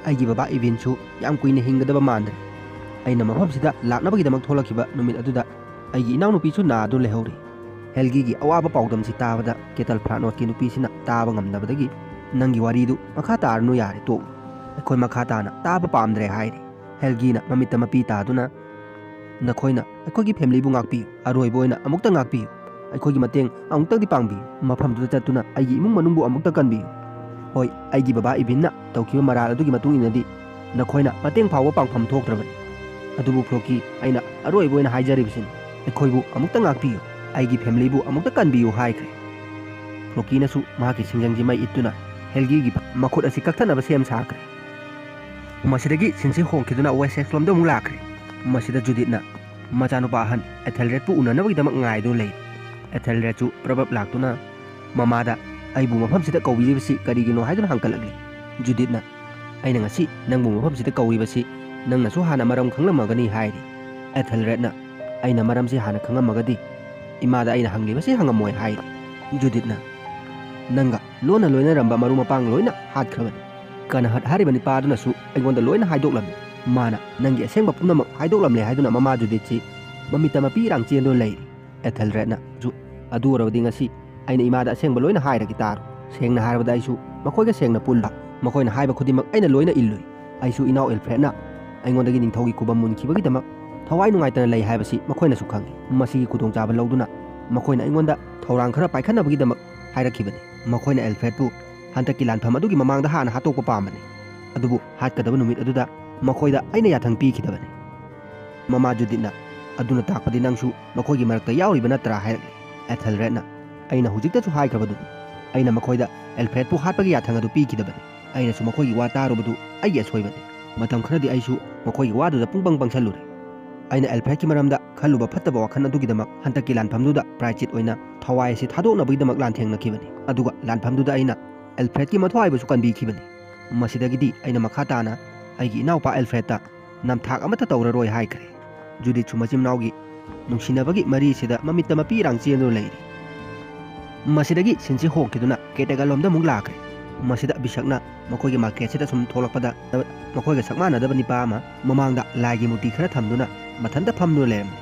ꯑꯩꯒꯤ ꯕꯕꯥ ꯏꯚꯤꯟꯁꯨ ꯌꯥꯝ ꯀꯨꯏꯅ ꯍꯤꯡꯒꯗꯕ ꯃꯥꯟꯗ꯭ꯔꯦ꯫ ꯑꯩꯅ ꯃꯐꯝꯁꯤꯗ ꯂꯥꯛꯅꯕꯒꯤꯗꯃꯛ ꯊꯣꯛꯂꯛꯈꯤꯕ ꯅꯨꯃꯤꯠ ꯑꯗꯨꯗ ꯑꯩꯒꯤ ꯏꯅꯥꯎꯅꯨꯄꯤꯁꯨ ꯅꯥꯗꯨꯅ ꯂꯩꯍꯧꯔꯤ꯫" ꯍꯦꯜꯒꯤꯒꯤ ꯑꯋꯥꯕ ꯄꯥꯎꯗꯝꯁꯤ ꯇꯥꯕꯗ ꯀꯦꯇꯜ ꯐ꯭ꯂꯥꯠꯅꯣꯁꯀꯤ ꯅꯨꯄꯤꯁꯤꯅ ꯇꯥꯕ ꯉꯝꯗꯕꯗꯒꯤ, "ꯅꯪꯒꯤ ꯋꯥꯔꯤꯗꯨ ꯃꯈꯥ ꯇꯥꯔꯅꯨ ꯌꯥꯔꯦ, ꯇꯣꯛꯎ꯫ ꯑꯩꯈꯣꯏ ꯃꯈꯥ ꯇꯥꯅ ꯇꯥꯕ ꯄꯥꯝꯗ꯭ꯔꯦ," ꯍꯥꯏꯔꯤ꯫ ꯍꯦꯜꯒꯤꯅ ꯃꯃꯤꯠꯇ ꯃꯄꯤ ꯇꯥꯗꯨꯅ, "ꯅꯈꯣꯏꯅ ꯑꯩꯈꯣꯏꯒꯤ ꯐꯦꯃꯤꯂꯤꯕꯨ ꯉꯥꯛꯄꯤꯌꯨ꯫ ꯑꯔꯣꯏꯕ ꯑꯣꯏꯅ ꯑꯃꯨꯛꯇ ꯉꯥꯛꯄꯤꯌꯨ꯫ ꯑꯩꯈꯣꯏꯒꯤ ꯃꯇꯦꯡ ꯑꯃꯨꯛꯇꯪꯗꯤ ꯄꯥꯡꯕꯤꯌꯨ꯫ ꯃꯐꯝꯗꯨꯗ ꯆꯠꯇꯨꯅ ꯑꯩꯒꯤ ꯏꯃꯨꯡ ꯃꯅꯨꯡꯕꯨ ꯑꯃꯨꯛꯇ ꯀꯟꯕꯤꯌꯨ꯫ ꯍꯣꯏ, ꯑꯩꯒꯤ ꯕꯕꯥ ꯏꯚꯤꯟꯅ ꯇꯧꯈꯤꯕ ꯃꯔꯥꯜ ꯑꯗꯨꯒꯤ ꯃꯇꯨꯡ ꯏꯟꯅꯗꯤ ꯅꯈꯣꯏꯅ ꯃꯇꯦꯡ ꯐꯥꯎꯕ ꯄꯥꯡꯐꯝ ꯊꯣꯛꯇ꯭ꯔꯕꯅꯤ꯫ ꯑꯗꯨꯕꯨ ꯐ꯭ꯔꯣꯀꯤ, ꯑꯩꯅ ꯑꯔꯣꯏꯕ ꯑꯣꯏꯅ ꯍꯥꯏꯖꯔꯤꯕꯁꯤꯅꯤ, ꯑꯩꯈꯣꯏꯕꯨ ꯑꯃꯨꯛꯇ ꯉꯥꯛꯄꯤꯌꯨ, ꯑꯩꯒꯤ ꯐꯦꯃꯤꯂꯤꯕꯨ ꯑꯃꯨꯛꯇ ꯀꯟꯕꯤꯌꯨ," ꯍꯥꯏꯈ꯭ꯔꯦ꯫ ꯂꯣꯀꯤꯅꯁꯨ ꯃꯍꯥꯛꯀꯤ ꯁꯤꯡꯖꯪꯁꯤ ꯃꯩ ꯏꯠꯇꯨꯅ ꯍꯦꯜꯒꯤꯒꯤ ꯃꯈꯨꯠ ꯑꯁꯤ ꯀꯛꯊꯠꯅꯕ ꯁꯦꯝ ꯁꯥꯈ꯭ꯔꯦ꯫ ꯃꯁꯤꯗꯒꯤ ꯁꯤꯟꯁꯤ ꯍꯣꯡꯈꯤꯗꯨꯅ ꯋꯦꯁ ꯁꯦꯛꯁꯂꯣꯝꯗ ꯑꯃꯨꯛ ꯂꯥꯛꯈ꯭ꯔꯦ꯫ ꯃꯁꯤꯗ ꯖꯨꯗꯤꯠꯅ ꯃꯆꯥꯅꯨꯄꯥ ꯑꯍꯟ ꯑꯦꯊꯦꯜꯔꯦꯗꯄꯨ ꯎꯅꯅꯕꯒꯤꯗꯃꯛ ꯉꯥꯏꯗꯨꯅ ꯂꯩꯔꯤ꯫ ꯑꯦꯊꯦꯜꯔꯦꯗꯁꯨ ꯄ꯭ꯔꯕꯞ ꯂꯥꯛꯇꯨꯅ ꯃꯃꯥꯗ "ꯑꯩꯕꯨ ꯃꯐꯝꯁꯤꯗ ꯀꯧꯕꯤꯔꯤꯕꯁꯤ ꯀꯔꯤꯒꯤꯅꯣ?" ꯍꯥꯏꯗꯨꯅ ꯍꯪꯒꯠꯂꯛꯂꯤ꯫ ꯖꯨꯗꯤꯠꯅ, "ꯑꯩꯅ ꯉꯁꯤ ꯅꯪꯕꯨ ꯃꯐꯝꯁꯤꯗ ꯀꯧꯔꯤꯕꯁꯤ ꯅꯪꯅꯁꯨ ꯍꯥꯟꯅ ꯃꯔꯝ ꯈꯪꯂꯝꯃꯒꯅꯤ" ꯍꯥꯏꯔꯤ꯫ ꯑꯦꯊꯦꯜꯔꯦꯗꯅ, "ꯑꯩꯅ ꯃꯔꯝꯁꯤ ꯍꯥꯟꯅ ꯈꯪꯉꯝꯃꯒꯗꯤ ꯏꯃꯥꯗ ꯑꯩꯅ ꯍꯪꯂꯤꯕꯁꯤ ꯍꯪꯉꯝꯃꯣꯏ" ꯍꯥꯏꯔꯤ꯫ ꯖꯨꯗꯤꯠꯅ, "ꯅꯪꯒ ꯂꯣꯟꯅ ꯂꯣꯏꯅꯔꯝꯕ ꯃꯔꯨꯞ ꯃꯄꯥꯡ ꯂꯣꯏꯅ ꯍꯥꯠꯈ꯭ꯔꯕꯅꯤ꯫ ꯀꯅꯍꯠ ꯍꯥꯏꯔꯤꯕ ꯅꯤꯄꯥ ꯑꯗꯨꯅꯁꯨ ꯑꯩꯉꯣꯟꯗ ꯂꯣꯏꯅ ꯍꯥꯏꯗꯣꯛꯂꯝꯃꯤ꯫ ꯃꯥꯅ ꯅꯪꯒꯤ ꯑꯁꯦꯡꯕ ꯄꯨꯝꯅꯃꯛ ꯍꯥꯏꯗꯣꯛꯂꯝꯂꯦ" ꯍꯥꯏꯗꯨꯅ ꯃꯃꯥ ꯖꯨꯗꯤꯠꯁꯤ ꯃꯃꯤꯠꯇ ꯃꯄꯤ ꯏꯔꯥꯡ ꯆꯦꯟꯗꯨꯅ ꯂꯩꯔꯤ꯫ ꯑꯦꯊꯦꯜꯔꯦꯗꯅꯁꯨ, "ꯑꯗꯨ ꯑꯣꯏꯔꯕꯗꯤ ꯉꯁꯤ ꯑꯩꯅ ꯏꯃꯥꯗ ꯑꯁꯦꯡꯕ ꯂꯣꯏꯅ ꯍꯥꯏꯔꯒꯦ ꯇꯥꯔꯣ꯫ ꯁꯦꯡꯅ ꯍꯥꯏꯔꯕꯗ ꯑꯩꯁꯨ ꯃꯈꯣꯏꯒ ꯁꯦꯡꯅ ꯄꯨꯜꯂꯤ꯫ ꯃꯈꯣꯏꯅ ꯍꯥꯏꯕ ꯈꯨꯗꯤꯡꯃꯛ ꯑꯩꯅ ꯂꯣꯏꯅ ꯏꯜꯂꯨꯏ꯫ ꯑꯩꯁꯨ ꯏꯅꯥꯎ ꯑꯦꯜꯐ꯭ꯔꯦꯗꯅ ꯑꯩꯉꯣꯟꯗꯒꯤ ꯅꯤꯡꯊꯧꯒꯤ ꯈꯨꯕꯝ ꯃꯨꯟꯈꯤꯕꯒꯤꯗꯃꯛ ꯊꯋꯥꯏ ꯅꯨꯡꯉꯥꯏꯇꯅ ꯂꯩ ꯍꯥꯏꯕꯁꯤ ꯃꯈꯣꯏꯅꯁꯨ ꯈꯪꯏ꯫ ꯃꯁꯤꯒꯤ ꯈꯨꯗꯣꯡꯆꯥꯕ ꯂꯧꯗꯨꯅ ꯃꯈꯣꯏꯅ ꯑꯩꯉꯣꯟꯗ ꯊꯧꯔꯥꯡ ꯈꯔ ꯄꯥꯏꯈꯠꯅꯕꯒꯤꯗꯃꯛ ꯍꯥꯏꯔꯛꯈꯤꯕꯅꯤ꯫ ꯃꯈꯣꯏꯅ ꯑꯦꯜꯐ꯭ꯔꯦꯗꯄꯨ ꯍꯟꯗꯛꯀꯤ ꯂꯥꯟꯐꯝ ꯑꯗꯨꯒꯤ ꯃꯃꯥꯡꯗ ꯍꯥꯟꯅ ꯍꯥꯠꯇꯣꯛꯄ ꯄꯥꯝꯕꯅꯤ꯫ ꯑꯗꯨꯕꯨ ꯍꯥꯠꯀꯗꯕ ꯅꯨꯃꯤꯠ ꯑꯗꯨꯗ ꯃꯈꯣꯏꯗ ꯑꯩꯅ ꯌꯥꯊꯪ ꯄꯤꯈꯤꯗꯕꯅꯤ꯫" ꯃꯃꯥ ꯖꯨꯗꯤꯠꯅ, "ꯑꯗꯨꯅ ꯇꯥꯛꯄꯗꯤ ꯅꯪꯁꯨ ꯃꯈꯣꯏꯒꯤ ꯃꯔꯛꯇ ꯌꯥꯎꯔꯤꯕ ꯅꯠꯇ꯭ꯔꯥ?" ꯍꯥꯏꯔꯛꯂꯤ꯫ ꯑꯦꯊꯦꯜꯔꯦꯗꯅ, "ꯑꯩꯅ ꯍꯧꯖꯤꯛꯇꯁꯨ ꯍꯥꯏꯈ꯭ꯔꯕꯗꯨꯅꯤ, ꯑꯩꯅ ꯃꯈꯣꯏꯗ ꯑꯦꯜꯐ꯭ꯔꯦꯗꯄꯨ ꯍꯥꯠꯄꯒꯤ ꯌꯥꯊꯪ ꯑꯗꯨ ꯄꯤꯈꯤꯗꯕꯅꯤ꯫ ꯑꯩꯅꯁꯨ ꯃꯈꯣꯏꯒꯤ ꯋꯥ ꯇꯥꯔꯨꯕꯗꯨ ꯑꯩꯒꯤ ꯑꯁꯣꯏꯕꯅꯤ꯫ ꯃꯇꯝ ꯈꯔꯗꯤ ꯑꯩꯁꯨ ꯃꯈꯣꯏꯒꯤ ꯋꯥꯗꯨꯗ ꯄꯨꯡꯄꯪ ꯄꯪꯁꯜꯂꯨꯔꯦ꯫ ꯑꯩꯅ ꯑꯦꯜꯐ꯭ꯔꯦꯗꯀꯤ ꯃꯔꯝꯗ ꯈꯜꯂꯨꯕ ꯐꯠꯇꯕ ꯋꯥꯈꯜ ꯑꯗꯨꯒꯤꯗꯃꯛ ꯍꯟꯗꯛꯀꯤ ꯂꯥꯟꯐꯝꯗꯨꯗ ꯄ꯭ꯔꯥꯏꯆꯤꯠ ꯑꯣꯏꯅ ꯊꯋꯥꯏ ꯑꯁꯤ ꯊꯥꯗꯣꯛꯅꯕꯒꯤꯗꯃꯛ ꯂꯥꯟꯊꯦꯡꯅꯈꯤꯕꯅꯤ꯫ ꯑꯗꯨꯒ ꯂꯥꯟꯐꯝꯗꯨꯗ ꯑꯩꯅ ꯑꯦꯜꯐ꯭ꯔꯦꯗꯀꯤ ꯃꯊ꯭ꯋꯥꯏꯕꯨꯁꯨ ꯀꯟꯕꯤꯈꯤꯕꯅꯤ꯫ ꯃꯁꯤꯗꯒꯤꯗꯤ ꯑꯩꯅ ꯃꯈꯥ ꯇꯥꯅ ꯑꯩꯒꯤ ꯏꯅꯥꯎꯄꯥ ꯑꯦꯜꯐ꯭ꯔꯦꯗꯇ ꯅꯝꯊꯥꯛ ꯑꯃꯠꯇ ꯇꯧꯔꯔꯣꯏ" ꯍꯥꯏꯈ꯭ꯔꯦ꯫ ꯖꯨꯗꯤꯠꯁꯨ ꯃꯆꯤꯟ ꯃꯅꯥꯎꯒꯤ ꯅꯨꯡꯁꯤꯅꯕꯒꯤ ꯃꯔꯤꯁꯤꯗ ꯃꯃꯤꯠꯇ ꯃꯄꯤ ꯏꯔꯥꯡ ꯆꯦꯟꯗꯨꯅ ꯂꯩꯔꯤ꯫ ꯃꯁꯤꯗꯒꯤ ꯁꯤꯟꯁꯤ ꯍꯣꯡꯈꯤꯗꯨꯅ ꯀꯦꯇꯦꯒꯜꯂꯣꯝꯗ ꯑꯃꯨꯛ ꯂꯥꯛꯈ꯭ꯔꯦ꯫ ꯃꯁꯤꯗ ꯕꯤꯁꯛꯅ ꯃꯈꯣꯏꯒꯤ ꯃꯥꯔꯀꯦꯠꯁꯤꯗ ꯁꯨꯝ ꯊꯣꯛꯂꯛꯄꯗ ꯃꯈꯣꯏꯒ ꯁꯛ ꯃꯥꯟꯅꯗꯕ ꯅꯤꯄꯥ ꯑꯃ ꯃꯃꯥꯡꯗ ꯂꯥꯏꯒꯤ ꯃꯨꯔꯇꯤ ꯈꯔ ꯊꯝꯗꯨꯅ ꯃꯊꯟꯇ ꯐꯝꯗꯨꯅ ꯂꯩꯔꯝꯃꯤ꯫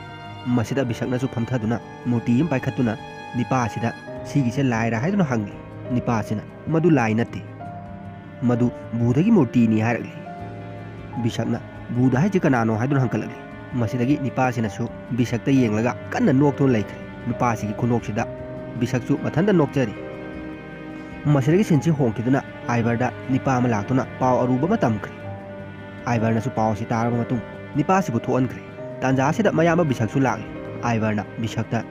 ꯃꯁꯤꯗ ꯕꯤꯁꯛꯅꯁꯨ ꯐꯝꯊꯗꯨꯅ ꯃꯨꯔꯇꯤ ꯑꯃ ꯄꯥꯏꯈꯠꯇꯨꯅ ꯅꯤꯄꯥ ꯑꯁꯤꯗ "ꯁꯤꯒꯤꯁꯦ ꯂꯥꯏꯔꯥ?" ꯍꯥꯏꯗꯨꯅ ꯍꯪꯂꯤ꯫ ꯅꯤꯄꯥ ꯑꯁꯤꯅ, "ꯃꯗꯨ ꯂꯥꯏ ꯅꯠꯇꯦ, ꯃꯗꯨ ꯕꯨꯙꯒꯤ ꯃꯨꯔꯇꯤꯅꯤ" ꯍꯥꯏꯔꯛꯂꯤ꯫ ꯕꯤꯁꯛꯅ, "ꯕꯨꯙ ꯍꯥꯏꯁꯤ ꯀꯅꯥꯅꯣ?" ꯍꯥꯏꯗꯨꯅ ꯍꯪꯒꯠꯂꯛꯂꯤ꯫ ꯃꯁꯤꯗꯒꯤ ꯅꯤꯄꯥꯁꯤꯅꯁꯨ ꯕꯤꯁꯛꯇ ꯌꯦꯡꯂꯒ ꯀꯟꯅ ꯅꯣꯛꯇꯨꯅ ꯂꯩꯈ꯭ꯔꯦ꯫ ꯅꯨꯄꯥꯁꯤꯒꯤ ꯈꯨꯅꯣꯛꯁꯤꯗ ꯕꯤꯁꯛꯁꯨ ꯃꯊꯟꯇ ꯅꯣꯛꯆꯔꯤ꯫ ꯃꯁꯤꯗꯒꯤ ꯁꯤꯟꯁꯤ ꯍꯣꯡꯈꯤꯗꯨꯅ ꯑꯥꯏꯚꯔꯗ ꯅꯤꯄꯥ ꯑꯃ ꯂꯥꯛꯇꯨꯅ ꯄꯥꯎ ꯑꯔꯨꯕ ꯑꯃ ꯇꯝꯈ꯭ꯔꯦ꯫ ꯑꯥꯏꯚꯔꯅꯁꯨ ꯄꯥꯎ ꯑꯁꯤ ꯇꯥꯔꯕ ꯃꯇꯨꯡ ꯅꯤꯄꯥꯁꯤꯕꯨ ꯊꯣꯛꯍꯟꯈ꯭ꯔꯦ꯫ ꯇꯥꯟꯖꯥ ꯑꯁꯤꯗ ꯃꯌꯥꯝꯕ ꯕꯤꯁꯛꯁꯨ ꯂꯥꯛꯂꯦ꯫ ꯑꯥꯏꯚꯔꯅ ꯕꯤꯁꯛꯇ,